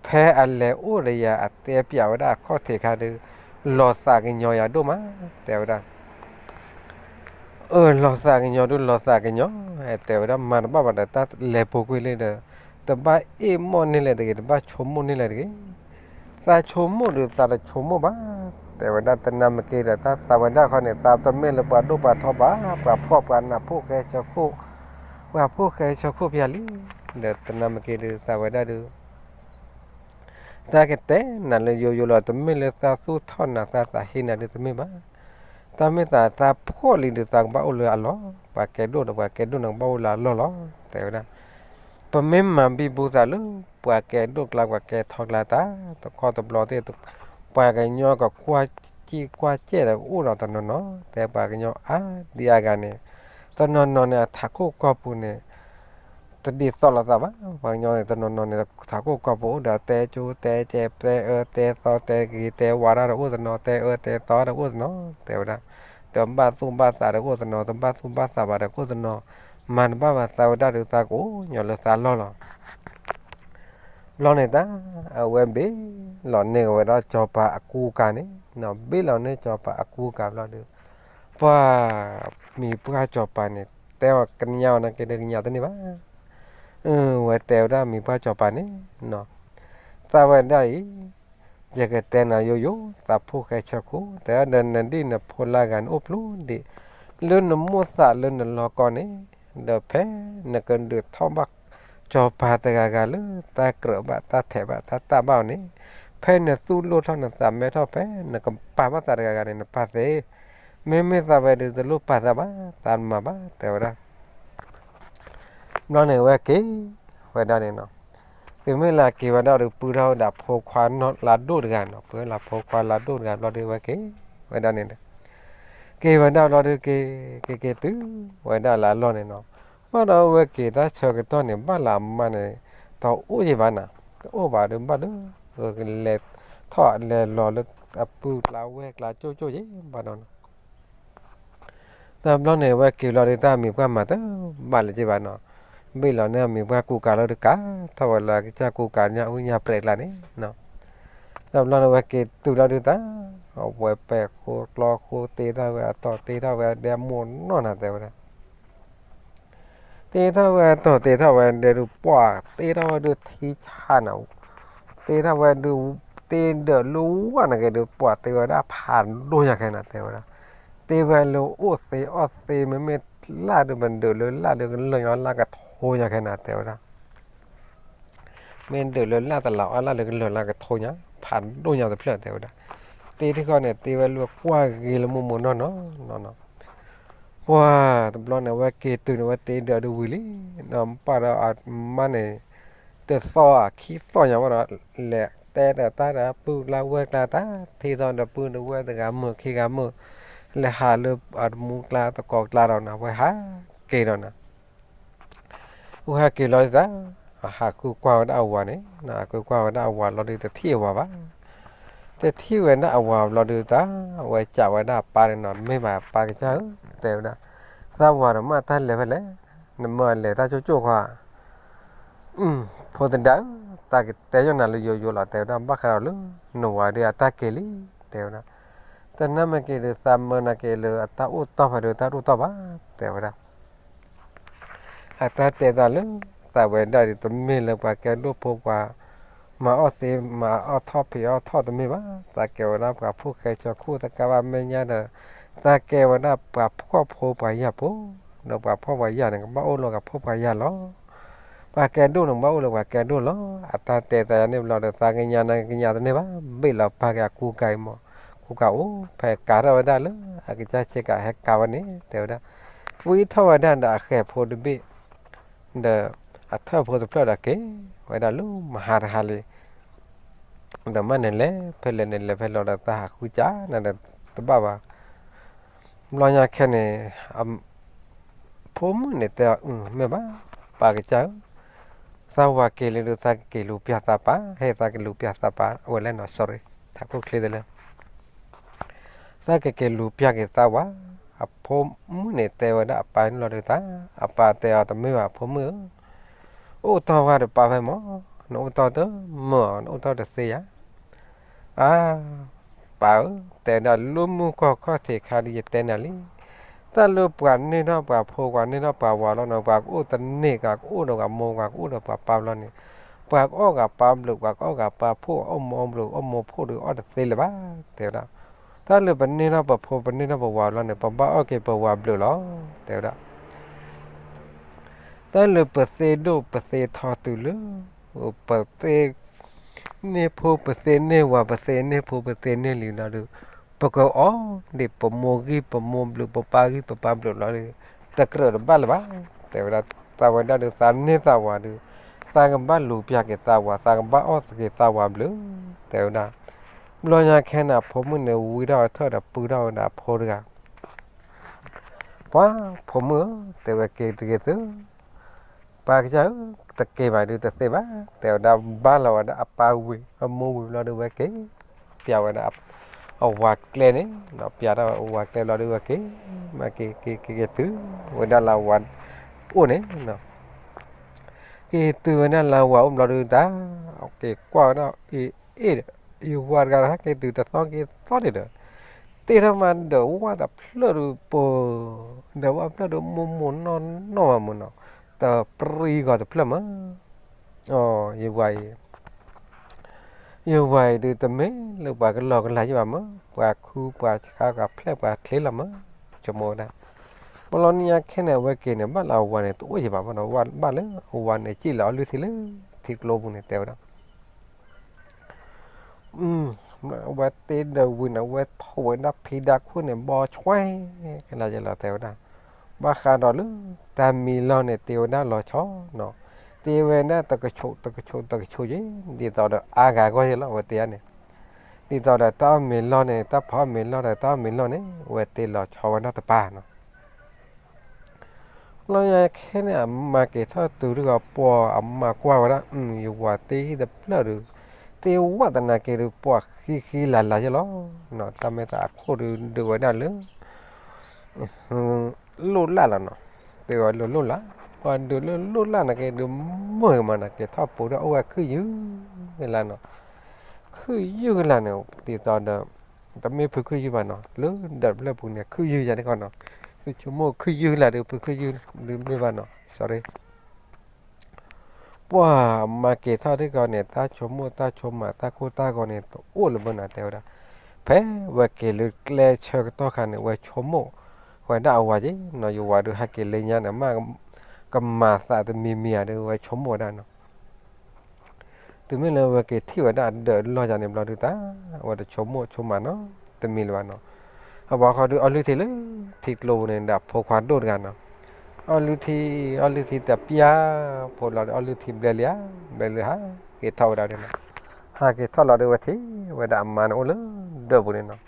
ဖဲအလဲၤအိၣ်ဒီးယၤအတဲပၠးဝဲဒၣ်အခီၣ်ထံးခါဒုး လီၤသးကညီၤယၤဒိၣ်မး တဲဝဲဒၣ်. အၢ လီၤသးကညီၤဒုးလီၤသးကညီၤ တဲဝဲဒၣ် မၤတဘၣ်ဘၣ်ဒီးတၢ်လဲၤပူၤကွံာ်လံဒီး တဘၣ်အ့ၣ်မိၣ်န့ၢ်လဲၣ်တဂ့ၤ, တဘၣ်ဆိကမိၣ်န့ၢ်လဲၣ်တဂ့ၤ. သးဆိကမိၣ်ဒုးသးတဆိကမိၣ်ဘၣ် တဲဝဲဒၣ် သနာ်မ့ၢ်က့ၤဒီး တၢ်သးဝဲဒၣ်ခီန့ၣ် သးတမ့ၢ်လၢပှၤဒိၣ်ပှၤထီဘၣ်, ပှၤဖှီၣ်ပှၤနးဖိၣ်ဃဲဆၢခိၣ်, ပှၤဖိၣ်ဃဲဆၢခိၣ်ဖဲလံ, ဒီးသနာ်မ့ၢ်က့ၤဒုးသးဝဲဒၣ်ဒုး သးကတဲနၤလၢယိယိလီၤ တမ့ၢ်လၢသးသူၣ်ထီၣ်နၤသးသးဟ့နၤဒုးတမ့ၢ်ဘၣ်. တၢ်မ့ၢ်သးသးဖှီၣ်လံဒုးသးကဘၣ်အိၣ်လၢအလီၢ်, ပှၤကဲဒိၣ်ဒီးပှၤကဲဒိၣ်န့ၣ်ကဘၣ်အိၣ်လၢအလီၢ်လီၤ တဲဝဲဒၣ်. ပမ့ၢ်မၤဘံဘူသးလၢ ပှၤကဲဒိၣ်ကျါ ပှၤကဲထီကျါတၢ် တခီတဘျီသ့ၣ် ပှၤကညီကကွၢ်ကံၢ်ကွၢ်ကဲဒီးအိၣ်ဒီးတနီၤနီၤ တဲပှၤကညီအါဒံအါဂၤန့ၣ် တနီၤနီၤန့ၣ် အထးခိၣ်ကီၢ်ပူၤန့ၣ် တဒ်သိးလိာ်သးဘၣ်. ပှၤကညီန့ၣ် တနီၤနီၤန့ၣ် ထးခိၣ်ကီၢ်ပူၤအိၣ်ဒီးတဲကၠိတဲကဲ တဲအၢတဲသီ တဲဂ့ၤတဲဝါဒၣ်ဒီးအိၣ်တနီၤ တဲအၢတဲသီဒီးအိၣ်တနီၤ တဲဝဲဒၣ်. ဒီးဘၣ်သူၣ်ဘၣ်သးဒီးအိၣ်တနီၤ တဘၣ်သူၣ်ဘၣ်သးဘၣ်ဒီးအိၣ်တနီၤ မၤတဘၣ်ဘၣ်သးဝဲဒၣ်ဒုးသးကအိၣ်ညီလၢသးလီၢ်လီၤ. ဘျီန့ၣ်တၢ် အဝဲဘ့ၣ်လီၤန့ၢ်က့ၤဝဲဒၣ်စီၤပၤအကူအကၤန့ၣ် ဘ့ၣ်လီၤန့ၢ်စီၤပၤအကူအကၤဘျီဒုး ပှၢ်မံၤပှၢ်စီၤပၤန့ၣ် တဲအီၤကညးအီၤနာ်က့ၤဒီးကညးတန့ၢ်ဘၣ်. ဝဲတဲဝဲဒၣ်မံၤပှၢ်စီၤပၤန့ၣ် သးဝဲဒၣ်အံၤ ယကတဲနၤယိယိ သးဖိၣ်ဃဲဆၢခိၣ် တဲဒီးနဒံၣ်နဖိလၢဂၤန့ၣ်အိၣ်ပျူၤဒံး လၢနမိၢ်သးလၢနလီၢ်ကီၢ်န့ၣ် ဒီးဖဲနကဒုးထီၣ်ဘၣ်စီၤပၤတဂၤဂၤလၢတၢ်ကြၢးဘၣ်တၢ်ထဲးဘၣ်တၢ်တၢ်ဘၣ်အီၤန့ၣ် ဖဲနသူၣ်လိၣ်ထီၣ်နသးမဲထီၣ်ဖဲနကပာ်ဘၣ်သးတဂၤဂၤန့ၣ် နပာ်သ့ မ့မ့ၢ်သးဝဲဒုးတလိၣ်ပာ်သးဘၣ် သးတမၤဘၣ် တဲဝဲဒၣ်. ဘျီန့ၣ်ဝဲက့ၤဝဲဒၣ်န့ၣ်နီၤ, တုၤမ့ၢ်လၢက့ၤဝဲဒၣ်ဒီး ပုၢ်ထီၣ်ဝဲဒၣ်ဖိခွါလၢဒိၣ်တဂၤနီၤ, ပှၤလၢဖိခွါလၢဒိၣ်တဂၤဘျီဒုးဝဲက့ၤဝဲဒၣ်န့ၣ်ဒီး က့ၤဝဲဒၣ်ဘျီဒုးက့ၤ က့ၤက့ၤတုၤဝဲဒၣ်လၢအလီၢ်န့ၣ်နီၤ, ဘၣ်ဒီးဝဲက့ၤတၢ်ဆၢကတီၢ်န့ၣ် ဘၣ်လၢအမါန့ၣ် တအိၣ်ယံၤဘၣ်နၤ, တအိၣ်ဘၣ်ဒီးဘၣ်ဒီး လဲၤထီၣ်လဲၤလီၤလၢအပုၢ်ကျါဝဲၢ်ကျါကၠိကၠိယံၤဘၣ်ဒီးနီၤ တဘျီန့ၣ် ဝဲက့ၤလီၤဒုးတၢ်မံၤပှၢ်မၤတဘၣ်လၢၤဘၣ်နီၤ, ဘ့ၣ်လီၤန့ၢ်အမံၤပှၢ်ကူကၤလီၤဒုးကၤထီၣ်ဝဲလၢကစၢ်ကူကၤညၣ်အူညၣ်ပြဲးကျါန့ၣ်နီၤ, တဘျီန့ၣ်ဝဲက့ၤတုၤလီၤဒုးတၢ် အဝဲပဲာ်ဃိကျီဃိတ့ထီၣ်ဝဲအတီၢ်တ့ထီၣ်ဝဲအဒဲမိၢ်နီၢ်နၤတဲဝဲဒၣ် တ့ထီၣ်ဝဲအတီၢ်တ့ထီၣ်ဝဲဒဲဒုးပှၢ် တ့ထီၣ်ဝဲဒုးထံဆးနၤ, တ့ထီၣ်ဝဲဒုး တ့ဒၢးလၢဝဲနက့ၤဒုးပှၢ်တ့ဝဲဒၣ်ဖးဒိၣ်ညါခဲနၤတဲဝဲဒၣ်, တ့ဝဲလၢအိၣ်သ့အီၣ်သ့ မ့မ့ၢ်လၢ်ဒုးမ့ၢ်ဒၢးလၢလၢ်လၢကလၢာ်ညီလၢ်ကထိညါခဲနၤတဲဝဲဒၣ် မ့ၢ်ဒုးလၢလၢ်တလးအီၣ်လၢ်လၢကလၢာ်လၢ်ကထိညါ ဖးဒိၣ်ညါတဖျၢၣ်တဲဝဲဒၣ်, တ့ထံဃီန့ၣ် တ့ဝဲလၢကွၢ်ဂ့ၤလၢမိၢ်မိၢ်နီၢ်နီၢ်နီၢ်နီၢ်, ပှၢ်တဘျီန့ၣ် ဝဲက့ၤတုၤန့ၣ် ဝဲတ့ဒၢးဒုးဝံၤလံ, ဒီးပၢ်ဒီးအမါန့ၣ် တသီခံသီညါဝဲဒီး လဲၤတဲဒီးတၢ်ဒီးပုၢ်ကျါဝဲၢ်ကျါတၢ် ထံၣ်သီဒီးပုၢ်ဒီးဝဲၢ်တဂၤမုာ်ခံဂၤမုာ်, လဲၤဟးလၢအတမူကျါသကိးကျါဒီးနၤ ဝဲဟးက့ၤဒီးနၤ ဝဲဟဲက့ၤလီၤဒုးတၢ်, ဟးဃုကွၢ်ဝဲဒၣ်အဝၤန့ၣ်, ဟးဃုကွၢ်ဝဲဒၣ်အဝၤလီၤဒုးတထံၣ်အဝၤဘၣ်. တထံၣ်ဝဲဒၣ်အဝၤဘျီဒုးတၢ်, အဝဲစံးဝဲဒၣ်အပၢ်န့ၣ်နီၤ, မ့ၢ်ဘၣ်ပၢ်ကစၢ်ဧၢ, တဲဝဲဒၣ်, သးဝၤဒီးမ့ၢ်တၢ်လဲၤဖဲလဲၣ်, နမ့ၢ်လဲၤတၢ်ကၠိကၠိဃီဧါ. ဖိသဒါဧၢ, သးကတဲယိၣ်နၤလၢယိယိလီၤ, တဲဝဲဒၣ်, ဘၣ်ဃးဒီးလၢနဝၤဒုးအတၢ်က့ၤလံ, တဲဝဲဒၣ်. တနၢ်မ့ၢ်က့ၤဒီး သးမၢနၤက့ၤလၢအတၢ်အိၣ်တီၢ်ဖဲဒီးတၢ်ဒိၣ်တီၢ်ဘၣ် တဲဝဲဒၣ်. အတၢ်တဲသးလၢ သးဝဲဒၣ်ဒီး တမ့ၢ်လၢပှၤကဲဒိၣ်ဖိပှၤ မၤအီၣ်သ့ မၤအီၣ်ထီၣ်ဖံးအီၣ်ထီၣ်တမ့ၢ်ဘၣ်. သးကဲဝဲဒၣ်ပှၤဖိၣ်ဃဲကၠီခိၣ်တကးဘၣ် မဲာ်ညါဒီး သးကဲဝဲဒၣ်ပှၤဖှီၣ်ဖိပှၤယာ်ဖိ, ဒီးပှၤဖှီၣ်ပှၤယာ်န့ၣ် ကဘၣ်အိၣ်လၢပှၤဖှီၣ်ပှၤယာ်လီၤ. ပှၤကဲဒိၣ်န့ၣ် ကဘၣ်အိၣ်လၢပှၤကဲဒိၣ်လီၤ. အတၢ်တဲသးယၤန့ၣ်ဘျီဒီး သးကညးနၤကညးတန့ၢ်ဘၣ်, ဘ့ၣ်လီၤပာ်က့ၤအကူကၤအံၤမး, ကူကၤအိၣ်ဖဲကၤထီၣ်ဝဲဒၣ်လၢ အကစၢ်ဆ့ကၤဟဲကၤဝဲန့ၣ် တဲဝဲဒၣ်. ဝံထီၣ်ဝဲဒၣ်ဒီးအဃဲၤဖိတဘ့ၣ် ဒီးအထၢၣ်ဖိတဖျၢၣ်ဒီးက့ၤဝဲဒၣ်လၢ မဟါတဟါလံ. ဒီးမ့ၢ်န့ၣ်လဲၤဖဲလဲၣ်န့ၣ် လဲၤဖဲလဲၣ်ဒီး သးဟးဃုကၢ်နၤဒီးတဘၣ်ဘၣ်. ဘျီညါခဲန့ၣ် ဖိမုၣ်န့ၣ်တဲအီၤ, မ့ၢ်ဘၣ်, ပၢ်ကစၢ်ဧၢ, သးဝၤက့ၤလံဒီး သးကက့ၤလူၤပျၢ်သးပၢ်, ဟဲသးကလူၤပျၢ်သးပၢ်, အဝဲလဲၣ်နီၤ, sorry, ထးခိၣ်ချ့သလဲၣ်. သးကက့ၤလူၤပျၢ်က့ၤသးဝၤ. အဖိမုၣ်န့ၣ်တဲဝဲဒၣ်အပၢ်န့ၣ်လီၤဒီးသး, အပၢ်တဲအီၤတမ့ၢ်ဘၣ် ဖိမုၣ်ဧၢ, အိၣ်တီၢ်ဝဲဒီးပၢ်ဖဲမး, နအိၣ်တီၢ်တမၢ, နအိၣ်တီၢ်တသ့ယၤ. အါ, ပၢ်ဧၢ, တဲဒၣ်လၢမုၢ်ကီၢ်ခီၣ်ထံးခါဒီး ယတဲနၤလံ. တၢ်လၢပှၤန့ၢ်ထီၣ်ပှၤဖိ ပှၤန့ၢ်ထီၣ်ပှၤဝၤလီၤန့ၣ် ပှၤကအိၣ်တန့ၢ် ပှၤကအိၣ်ဒီးပှၤမိၢ် ပှၤကအိၣ်ဒီးပှၤပၢ်ဘျီန့ၣ်, ပှၤကအီၣ်ဂၤပၢ်ဘျုး ပှၤကအီၣ်ဂၤပၢ်ဖှီၣ် အီၣ်မိၢ်အီၣ်ဘျုး အီၣ်မိၢ်ဖှီၣ်ဒီးအီၣ်တသ့လၢၤဘၣ်, တဲဝဲဒၣ်. တၢ်လၢပန့ၢ်ထီၣ်ပဖိ ပန့ၢ်ထီၣ်ပဝၤလီၤန့ၣ် ပဘၣ်အီၣ်က့ၤပဝၤဘျုးလီၤ, တဲဝဲဒၣ်. တၢ်လၢပသ့ဒိၣ်ပသ့ထီတုၤလၢ ပသ့န့ၢ်ဖိ ပသ့န့ၢ်ဝၤ ပသ့န့ၢ်ဖိ ပသ့န့ၢ်လံၤလီၤဒီး ပကအီၣ်ဒံးပမိၢ်ဂံၢ်ပမိၢ်ဘျုး ပပၢ်ဂံၢ်ပပၢ်ဘျုးလီၤဒီး တကြၢးတဘၣ်လၢၤဘၣ်, တဲဝဲဒၣ်. သးဝဲဒၣ်ဒီး သးန့ၢ်သးဝၤဒီး သးကဘၣ်လူၤပျၢ်က့ၤသးဝၤ သးကဘၣ်အီၣ်က့ၤသးဝၤဘျုး, တဲဝဲဒၣ်. ဘျီညါခဲန့ၣ် အဖိမုၣ်န့ၣ် ဝံထီၣ်အထၢၣ်ဒီးပုၢ်ထီၣ်ဝဲဒၣ်အဖိတဂၤ. ပှၤဖိမုၣ်ဧၢ, တဲဝဲက့ၤတဂ့ၤသု, ပၢ်ကစၢ်ဧၢ, တက့ၤဘၣ်ဒုးတသ့ဘၣ်, တဲဝဲဒၣ်. ဘါလီၤဝဲဒၣ်အပၢ်ဝံၤ အမိၢ်ဝံၤဘျီဒီးဝဲက့ၤ ပျၢ်ဝဲဒၣ်အဝၤကျဲန့ၣ်, ပျၢ်ထီၣ်ဝဲအဝၤကျဲဘျီဒီးဝဲက့ၤ မၤက့ၤက့ၤက့ၤက့ၤတုၤဝဲဒၣ်လၢ အဝၤအိၣ်န့ၣ် က့ၤတုၤဝဲဒၣ်လၢအဝၤအိၣ်ဘျီဒုးတၢ်, က့ၤကွၢ်ဝဲဒၣ်အ့ၣ်ဒီး ယဝၤတဂၤဒီး ဟဲက့ၤတုၤတသီက့ၤသီန့ၣ်ဒီး တ့ထီၣ်မးဒီးဝၣ်တဖျၢၣ်ဒုးပၢၤ, ဒီးဝၣ်ဖျၢၣ်ဒုးမိၢ်မိၢ်နီၢ်နီၢ်မးမးနီၤ, တပြံဂီၤတဖျၢၣ်မး. ယဝၤအံၤ ယဝၤအံၤဒုးတမ့ၢ်လၢပှၤကလီကလီယဘၣ်မး, ပှၤခုပှၤဆါပှၤဖျဲၣ်ပှၤချ့လီၤမး, ဆိကမိၣ်ဝဲဒၣ်. ဘျီညါခဲန့ၣ် အဝဲက့ၤန့ၣ် ဘၣ်လၢအဝၤန့ၣ် တအိၣ်ယဘၣ်မးနီၤ, ဘၣ်လၢအဝၤန့ၣ် စံၣ်လီၤအီၤလုၢ်ထံလၢထံကျိပူၤန့ၣ် တဲဝဲဒၣ်. အဝဲတ့ဒီးဝံၤန့ၣ် အဝဲထီၣ်ဝဲဒၣ်ဖံးဒၣ်ခိၣ်န့ၣ် ဘီဆွဲကလါယဲလီၤ တဲဝဲဒၣ်. ဘၣ်ဃးဒီးလၢတၢ်မံၤလီၢ်န့ၣ် တ့ဝဲဒၣ်လီၤဆီနီၤ, တ့ဝဲဒၣ်တကဆိး တကဆိး တကဆိးယဲ, ဒ်သိးဒီးအါဂၤဂီၢ်ယဲလီၤ အဝဲတ့န့ၣ်, ဒ်သိးဒီးတၢ်အီၣ်မ့ၤလီၢ်န့ၣ် တၢ်ဖးအီၣ်မ့ၤလီၢ်ဒီးတၢ်အီၣ်မ့ၤလီၢ်န့ၣ် အဝဲတ့လီၤဆီဝဲဒၣ်တပၤနီၤ. လီၤညါခဲန့ၣ် အမါက့ၤထီၣ်တုၤတဂီၤ ပှၤအမါကွၢ်ဝဲဒၣ် ယဝၤတ့ဟံၣ်တဖျၢၣ်ဒီး တ့ဝၣ်သနာ်က့ဒီး ပှၤဃံဃံလၤလၤယဲလီၤ. တၢ်မဲာ်သးအခိၣ်ဒီး ဒုးဝဲဒၣ်လၢ လိၣ်လၢ်လီၤနီၤ, တ့ဝဲလၢလိၣ်လၢ်, ပှၤဒုးလၢလိၣ်လၢ်နာ်က့ဒီး မုာ်မးနာ်က့ ထီၣ်ပူၤဒီးအိၣ်ဝဲခုၣ်ယုၢ်ကလါနီၤ, ခုၣ်ယုၢ်ကလါန့ၣ် ဒ်သိးဒီး တမ့ၢ်ဖုခုၣ်ယုၢ်ဘၣ်နီၤ, လၢဒၢးတဖျၢၣ်ပူၤန့ၣ် ခုၣ်ယုၢ်ယါန့ၣ်ခီနီၤ, သုဆိကမိၣ်ခုၣ်ယုၢ်ကလါဒီး ဖုခုၣ်ယုၢ်ဒုးမ့ၢ်ဘၣ်နီၤ, sorry. ပှၤမါက့ၤထီၣ်တဂီၤန့ၣ် တၢ်ဆိကမိၣ်တၢ်ဆိကမး တၢ်ကိၢ်တၢ်ဂီၤန့ၣ် တအိၣ်လၢၤဘၣ်နီၤ တဲဝဲဒၣ်. ဖဲဝဲက့ၤလၢကျဲဆၢကတီၢ်ခါန့ၣ် ဝဲဆိကမိၣ်ဝဲဒၣ်အဝၤက့နီၤ, ယဝၤဒုးဟဲက့ၤလၢညါန့ၣ် မ့ၢ်ကမၤသးတမံၤမံၤဧါဒီး ဝဲဆိကမိၣ်ဝဲဒၣ်နီၤ. တုၤမ့ၢ်လၢဝဲက့ၤထံၣ်ဝဲဒၣ်အဒၢးလီၢ်ယါန့ၣ်ဘျီဒုးတၢ် အဝဲတဆိကမိၣ်ဆိကမးနီတမံၤလၢၤဘၣ်နီၤ. အဝၤဃီဒုးအီလုၢ်ထံလၢထံကျိပူၤန့ၣ် ဒီးဖိခွါဒိၣ်တဂၤနီၤ, အီလုၢ်ထံ အီလုၢ်ထံတပျၢ်ဖိလီၤဒီး အီလုၢ်ထံဘျဲလံဧါ, ဘျဲလံဟးက့ၤထီၣ်ဝဲဒၣ်န့ၣ်နီၤ. ဟးက့ၤထီၣ်လီၤဒီးဝဲထံၣ်ဝဲဒၣ်အမါန့ၣ်အိၣ်လၢဒၢးပူၤန့ၣ်နီၤ.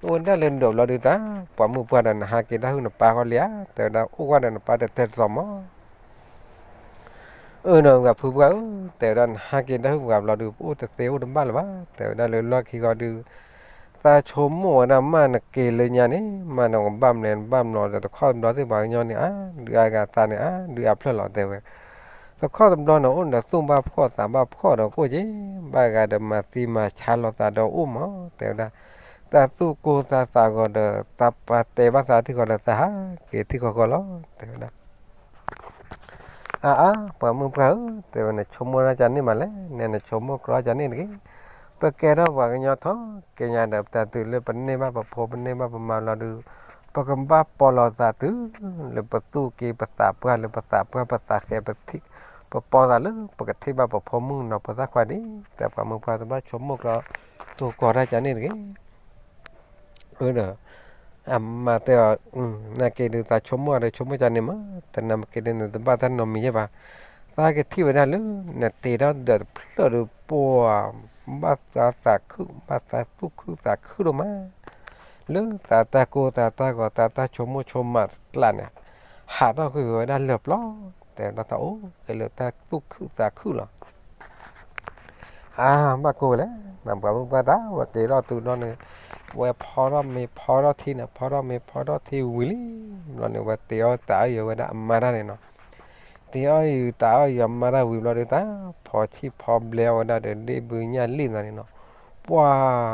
အိၣ်ဝဲဒၣ်လၢဒၢးဘျီဒုးတၢ် ပှၤမုၣ်ပှၢ်ဒီး နဟးက့ၤတၢ်ဟုၣ်နပၢ်ဃီလံဧါ, တဲဝဲဒၣ် အိၣ်ဝဲဒီးနပၢ်တတဲတသီမး. အၢ နီၤ ပှၤဖုပှၢ်ဧၢ, တဲဝဲဒၣ် နဟးက့ၤတၢ်ဟုၣ်ပှၤဘျီဒုး ပအိၣ်တသ့အိၣ်တဘၣ်လၢၤဘၣ်, တဲဝဲဒၣ်လၢလီၢ်ခံဃီဒုး သးဆိကမိၣ်ဝဲဒၣ်မ့ၢ်နက့ၤလၢညါန့ၣ် မ့ၢ်နကဘၣ်မနုၤနဘၣ်မနုၤဒီး တခီတဘျီသ့ၣ်ပှၤကညီန့ၣ် အါ ဒုးအါဂၤသးန့ၣ် အါ ဒုးအါဖျၢၣ်လီၤ တဲဝဲ. တခီတဘျီန့ၣ် အိၣ်ဒီးသူၣ်ဘၣ်ဖှီၣ်သးဘၣ်ဖှီၣ်ဒီးကအိၣ်က့ၤ ဘၣ်ဂၤဒီးမၤသံမၤဆါလိာ်သးဒီးအိၣ်မး တဲဝဲဒၣ်. တၢ်သူၣ်ကိၢ်သးသးဂီၤဒီး တၢ်ပာ်တဲာ်ဘၣ်သးထံၣ်ဃီဒီး သးဟးက့ၤထံၣ်ဃီဃီလီၤ တဲဝဲဒၣ်. အါအါ ပှၤမုၣ်ပှၢ်ဧၢ, တဲဝဲ နဆိကမိၣ်တၢ်ကန့ၣ်မးလဲၣ်, နဲနဆိကမိၣ်ကြီတၢ်ကန့ၣ်တဂ့ၤ. ပကဲထီၣ်ပှၤကညီထီၣ်က့ၤညါဒီး ပတၢ်တုၤလၢပန့ၢ်ဘၣ်ပဖိပန့ၢ်ဘၣ်ပမါလီၤဒုး, ပကဘၣ်ပီလီၤသးတုၤလၢပသူၣ်က့ၤပသးပှၢ်လၢပသးပှၢ်ပသးဃဲပထံၣ်, ပပီသးလၢပကထံၣ်ဘၣ်ပဖိမုၣ်နီၤဖိသၣ်ခွါဒံး, တဲပှၤမုၣ်ပှၢ်တဘၣ်ဆိကမိၣ်ကြီ တိၤကီတၢ်ကန့ၣ်တဂ့ၤ. အၢဒီး အမါတဲအီၤ, နာ်က့ဒုးသးဆိကမိၣ်ဒီးဆိကမိၣ်ကန့ၣ်မး, တနၤမ့ၢ်က့ဒုးနတဘၣ်တၢ်နီတမံၤယဲၢ်ဘၣ်. သးကထံၣ်ဝဲဒၣ်လၢ နတ့ထီၣ်ဒီးတဖျၢၣ်ဒုးပှၤ ဘၣ်သးသးခု, ဘၣ်သးသူၣ်ခုသးခုဒိၣ်မး, လၢသးတၢ်ကိၢ်သးတၢ်ဂီၤ သးတၢ်ဆိကမိၣ်ဆိကမးတကျးန့ၣ်, ဟးထီၣ်ကွံာ်ဝဲဒၣ်လၢာ်ပျီ, တဲဝဲဒၣ်သးအိၣ်က့ၤလၢတၢ်သူၣ်ခုသးခုလီၤ. အါ ဘၣ်ကိၢ်ဝဲလဲၣ်, နပှၤမုၣ်ပှၢ်တၢ်ဝဲက့ၤထီၣ်တုၤဒီးန့ၣ်, ဝဲဖီထီၣ်မ့ၤဖီထီၣ်ထံန့ၣ်, ဖီထီၣ်မ့ၤဖီထီၣ်ထံဝံၤလံဘျီန့ၣ် ဝဲတ့အီၣ်တၢ်အီၣ်ယၤဝဲဒၣ်အမါတၢ်န့ၣ်နီၤ. တ့အီၣ်ယၤတၢ်အီၣ်ယၤအမါတၢ်ဝံၤဘျီဒုး တၢ်ဖီဆံၣ်ဖီဘျဲအီၣ်ဝဲဒၣ်ဒီး ဒ့ၣ်ဘုညၣ်လံၣ်သးန့ၣ်နီၤ. ပှၤ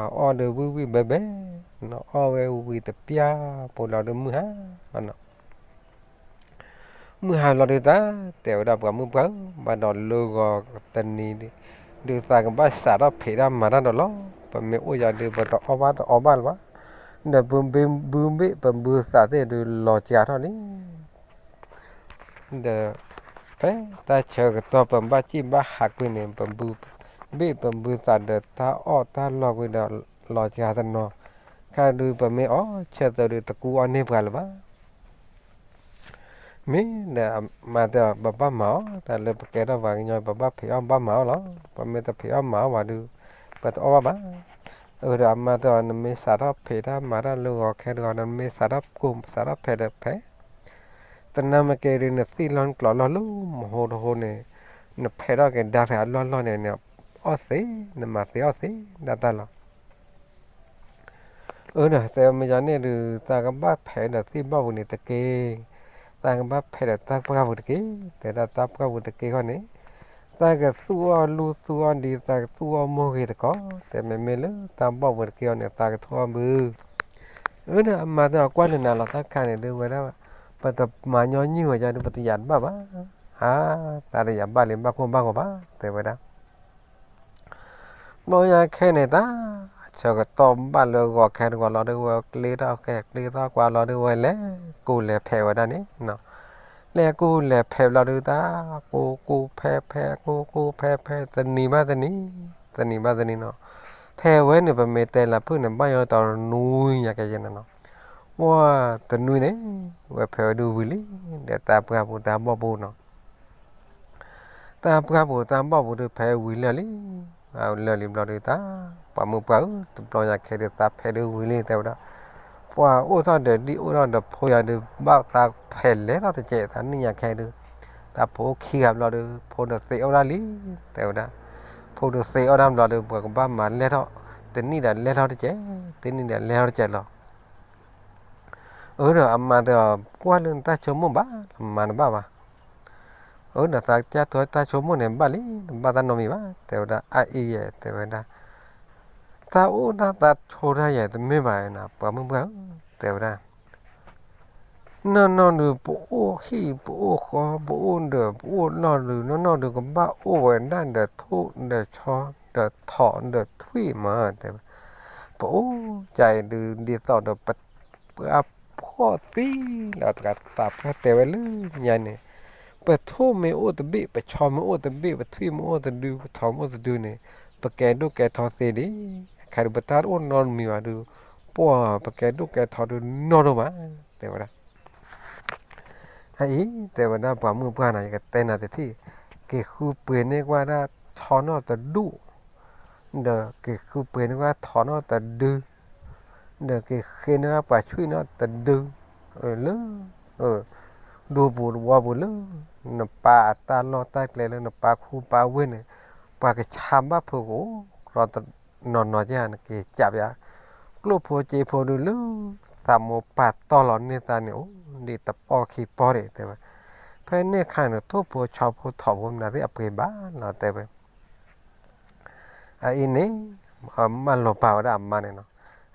အီၣ်ဒီးဝံၣ်ဝံၣ်ဘဲဘဲ, အီၣ်ဝဲဝံၤတပျၢ်ဖိလီၤဒုးမုၢ်ဟါလီၤနီၤ. မုၢ်ဟါလီၤဒုး တၢ်တဲဝဲဒၣ်ပှၤမုၣ်ပှၢ်ဧၢ, ဘၣ်ဒီးလၢဂီၤတနံၤဒုး ဒုးသးကဘၣ်စးထီၣ်ဖံးတၢ်မၤတၢ်ဒီးလီၤ. ပမ့ၢ်အိၣ်ယၤဒုး ပတအီၣ်ဘၣ်တအီဘၣ်လၢၤဘၣ်, ဒီးပဘုဘ့ၣ်ပဘုသးသ့ၣ်ဒုးလီၤစှၤထီၣ်လံ. ဒီး ဖဲတၢ်ဆၢကတီၢ်ပဘၣ်စံၣ်ဘၣ်ဟးကွံာ်န့ၣ် ပဘုဘ့ၣ်ပဘုသးဒီးတၢ်အီၣ်တၢ်လီၢ်ကွံာ်ဒီးလီၤစှၤတနီၤ, ခဲဒုးပမ့ၢ်အီၣ်ဆၢသၢဒုးတကူအီၣ်န့ၢ်ပှၤလၢၤဘၣ်. မ့ၢ်ဒီးအမါတဲအီၤ ပဘၣ်မၤအီၣ်, တၢ်လၢပကဲထီၣ်ပှၤကညီ ပဘၣ်ဖံးအီၣ်ဘၣ်မၤအီၣ်လီၤ. ပမ့ၢ်တဖံးအီၣ်မၤအီၣ်ဘၣ်ဒုး ပတအီၣ်ဘၣ်ဘၣ်. အၢဒီးအမါတဲအီၤ နမ့ၢ်စးထီၣ်ဖံးတၢ်မၤတၢ်လၢဂီၤခဲတဂီၤ နမ့ၢ်စးထီၣ်ကိၢ်စးထီၣ်ဖဲးဒီးဖဲး, တနၤမ့ၢ်က့ၤဒုး နသံၣ်လီၢ်ကျီးလီၢ်လၢမဟိတဟိန့ၣ် နဖဲးထီၣ်က့ၤဒါဖဲးအလီၢ်လီၢ်န့ၣ် နအီၣ်သ့, နမၤသ့အီၣ်သ့ဒၣ်တၢ်လီၤ. အၢဒီးတဲမ့ၢ်ယၤန့ၣ်ဒုး သးကဘၣ်ဖဲးဒီးသ့ၣ်ဘီၣ်ပူၤန့ၣ်တက့ၢ်. သးကဘၣ်ဖဲးဒီးတၢ်ပှၢ်ပူၤတက့ၢ်. တဲဒၣ်တၢ်ပှၢ်ပူၤတက့ၢ်ဃီန့ၣ် သးကသူၣ်အီၣ်လူသူၣ်အီၣ်ဒံး သးကသူၣ်အီၣ်မိၢ်ဂ့ၤတကီး, တဲမ့မ့ၢ်လၢတၢ်ဘီၣ်ပူၤတက့ၢ်အီၤန့ၣ် သးကသူၣ်အီၣ်ဘု. အၢဒီးအမါတဲအီၤ ကွၢ်လၢနၤလီၤတၢ်ခါန့ၣ်ဒုးဝဲဒၣ်, ပတမၤညီနုၢ်ဝဲယၤဒုး ပတယၤတဘၣ်ဘၣ်. အါ, တၢ်တယၤဘၣ်လံဘၣ်ခိၣ်ဘၣ်ဂီၤဘၣ် တဲဝဲဒၣ်. ဘျီညါခဲန့ၣ်တၢ် ဆၢကတီၢ်ဘၣ်လၢဂီၤခဲတဂီၤလီၤဒုး ဝဲကျ့ထီၣ်ကျ့ထီၣ်ကွၢ်လီၤဒုး ဝဲလဲၤကူၣ်လဲၤဖဲးဝဲဒၣ်န့ၣ်နီၤ. လဲၤကူၣ်လဲၤဖဲးဘျီဒုး တၢ်ကူၣ်ကူၣ်ဖဲးဖဲး ကူၣ်ကူၣ်ဖဲးဖဲး တနံၤဘၣ်တနံၤ, တနံၤဘၣ်တနံၤနီၤ. ထဲဝဲန့ၣ် ပမ့ၢ်တဲလၢဖုၣ်န့ၣ် ဘၣ်ယိၣ်တီနွံညါကဲယဲၢ်န့ၣ်နီၤ. ပှၢ်တနွံန့ၣ် ဝဲဖဲးဝဲဒုးဝံၤလံ, ဒီးတၢ်ပှၢ်ပူၤတၢ်ဘီၣ်ပူၤနီၤ. တၢ်ပှၢ်ပူၤတၢ်ဘီၣ်ပူၤဒုးဖဲးဝံၤလၢာ်လံ, လၢာ်လံဘျီဒုးတၢ်, ပှၤမုၣ်ပှၢ်ဧၢ, တဘျီညါခဲဒုးသးဖဲးဒုးဝံၤလံတဲဝဲဒၣ်. ပှၤအိၣ်ထီၣ်ဒီးဒံၣ်အိၣ်ထီၣ်ဒီးဖိယၤဒုး ဘၣ်သးဖဲးလဲၤထီၣ်တစဲး တၢ်နံၣ်ညါခဲဒုး, တၢ်ဖိခံဂၤဘျီဒုး ဖိဒုးသ့အီၣ်ဒၣ်လံ, တဲဝဲဒၣ်. ဖိဒုးသ့အီၣ်ဒၣ်ဘျီဒုး ပှၤကဘၣ်မၤလဲၢ်ထီၣ်, တနံၣ်ဒီးလဲၢ်ထီၣ်တစဲး, တနံၣ်ဒီးလဲၢ်ထီၣ်တစဲးလီၤ. အၢဒီးအမါတဲအီၤ ကွၢ်လၢနတၢ်ဆိကမိၣ်ဘၣ် မၤတဘၣ်ဘၣ်. အၢဒီးသးကစၢ်တဲတၢ်ဆိကမိၣ်န့ၣ်ဘၣ်လံ, တဘၣ်တၢ်နီတမံၤဘၣ် တဲဝဲဒၣ်. အအံၤယဲၢ် တဲဝဲဒၣ်, တၢ်အိၣ်တၢ်ဆိးတၢ်ယဲၢ်တမ့ၢ်ဘၣ်နၤ ပှၤမုၣ်ပှၢ်ဧၢ, တဲဝဲဒၣ်. နီၢ်နီၢ်ဒုး ပအိၣ်ဟံၣ် ပအိၣ်ဃီ ပအိၣ်ဒၢး ပအိၣ်လီၢ်ဒုး နီၢ်နီၢ်ဒုး ကဘၣ်အိၣ်ဝဲဒၣ်ဒီးထိၣ်ဒီးဆီ ဒီးထိးဒီးထွံၣ်မး တဲဝဲ. ပအိၣ်ကၢ်အံၤဒုး ဒ်သိးဒီး ပှၤဖှီၣ်သံလီၤ တဂၤသးပှၢ်တဲဝဲလၢညါန့ၣ်, ပထိၣ်မ့ၢ်အိၣ်တဘ့ၣ် ပဆီမ့ၢ်အိၣ်တဘ့ၣ် ပထွံၣ်မ့ၢ်အိၣ်တဒု ပထိးမ့ၢ်အိၣ်တဒုန့ၣ် ပကဲဒိၣ်ကဲထီသ့ဒံး, ခဲဒုးပတၢ်တအိၣ်နီတမံၤဘၣ်ဒုး, ပှၤပကဲဒိၣ်ကဲထီဒုးနီၢ်ဒိၣ်မး တဲဝဲဒၣ်. အအံၤ တဲဝဲဒၣ်ပှၤမုၣ်ပှၢ်နီၤ ယကတဲနၤတထံၣ်, က့ၤဃုပှ့ၤန့ၢ်ကွၢ်ဒၣ်ဆီနီၣ်တဒူၣ်, ဒီးက့ၤဃုပှ့ၤန့ၢ်ကွၢ်ထိးနီၣ်တဒု, ဒီးက့ၤဃ့န့ၢ်ကွၢ်ပှၤဆွံၣ်နီၣ်တဒု, လၢ ဒူပူၤတဝီပူၤလၢ နပၢ်အတၢ်လီၢ်တၢ်ကျဲလၢ နပၢ်ခူပၢ်ဝ့ၢ်န့ၣ် ပှၤကဆါဘၣ်ဖိကအိၣ် နီၢ်နီၢ်ကဲ နက့ၤကးပျး, ကျိၣ်ဖိစ့ဖိဒုးလၢ သးမိၢ်ပၢ်တီၢ်လီၤန့ၢ်သးန့ၣ် အိၣ်ဒံးတပီၢ်ခံပီၢ်ဒံး တဲဝဲ. ဖဲန့ၣ်အခါန့ၣ် ထိၣ်ဖိဆီဖိထိးဖိမနုၤသ့ၣ်အပှ့ၤဘၣ်လီၤ တဲဝဲ. အအံၤန့ၣ် မၢလီၤပာ်ဝဲဒၣ်အမါန့ၣ်နီၤ.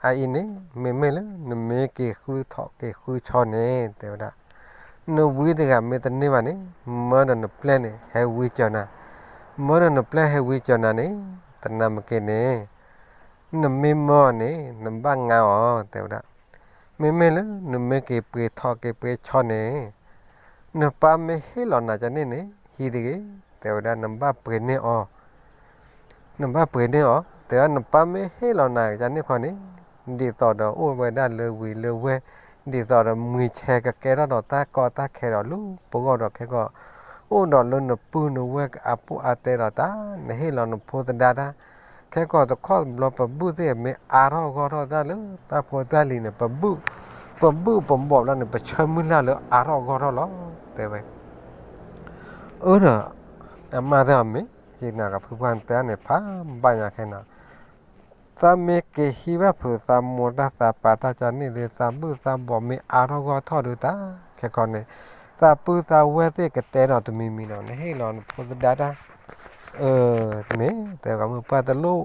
အအံၤန့ၣ် မ့မ့ၢ်လၢနမ့ၢ်က့ၤဃုထီၣ်က့ၤဃုဆီန့ၣ် တဲဝဲဒၣ်, နဝံတဂၤမ့ၢ်တန့ၢ်ဘၣ်န့ၣ် မၢဒီးနပျဲၢ်န့ၣ် ဟဲဝံစၢၤနၤ, မၢဒီးနပျဲၢ်ဟဲဝံစၢၤနၤန့ၣ် တနၤမ့ၢ်က့ၤန့ၣ် နမ့ၢ်မၢအီၤန့ၣ် နဘၣ်ငါအီၤ တဲဝဲဒၣ်. မ့မ့ၢ်လၢနမ့ၢ်က့ၤပှ့ၤထီၣ်က့ၤပှ့ၤဆီန့ၣ် နပၢ်မ့ၢ်ဟ့ၣ်လီၤနၤကန့ၣ်န့ၣ် ဟံးတဂ့ၤ, တဲဝဲဒၣ် နဘၣ်ပှ့ၤန့ၢ်အီၤ, နဘၣ်ပှ့ၤန့ၢ်အီၤ, တဲဝဲဒၣ် နပၢ်မ့ၢ်ဟ့ၣ်လီၤနၤကန့ၣ်ခီန့ၣ် ဒ်သိးဒီးအိၣ်ဝဲဒၣ်လၢဝံၤလၢဝဲ, ဒ်သိးဒီးမှံဆဲကကဲထီၣ်ဒီးတၢ်ကီတၢ်ခဲဒီးလၢပဂီၢ်ဒီးခဲကီၢ်, အိၣ်ဒီးလၢနပုၢ်နဝဲၢ်ကအါပူၣ်အါတဲဒီးတၢ်, နဟ့ၣ်လီၤနဖိသဒါတၢ်, ခဲကီၢ်တခီဘျီပဘုၣ်သ့ၣ်မ့ၢ်အါထီၣ်ဂီၢ်ထီၣ်တၢ်လၢတၢ်ဖိတၢ်လံၤန့ၣ် ပဘုၣ်, ပဘုၣ်ပဘီၣ်ဘျီန့ၣ် ပဆၢမုၢ်လၢ်လၢအါထီၣ်ဂီၢ်ထီၣ်လီၤ တဲဝဲ. အၢဒီး အမါတဲအီၤမ့ၢ်, ယနာ်ကဖုပှၢ်တဲန့ၣ် ဖးဘၣ်ညါခဲနီၤ, သးမ့ၢ်က့ၤဟံးဘၣ်ဖုးသးမိၢ်တၢ်သးပၢ်တၢ်ကန့ၣ်ဒီး သးဘုၣ်သးဘီၣ်မ့ၢ်အါထီၣ်ဂီၢ်ထီၣ်ဒီးတၢ်, ခဲကီၢ်န့ၣ် သးပုၢ်သးဝဲၢ်သ့ၣ်ကတဲဒီးတမံၤမံၤနီၤ, နဟ့ၣ်လီၤနဖိသဒါတၢ်, မ့ၢ်တဲကီးမုၢ်ပှၢ်တလိၣ်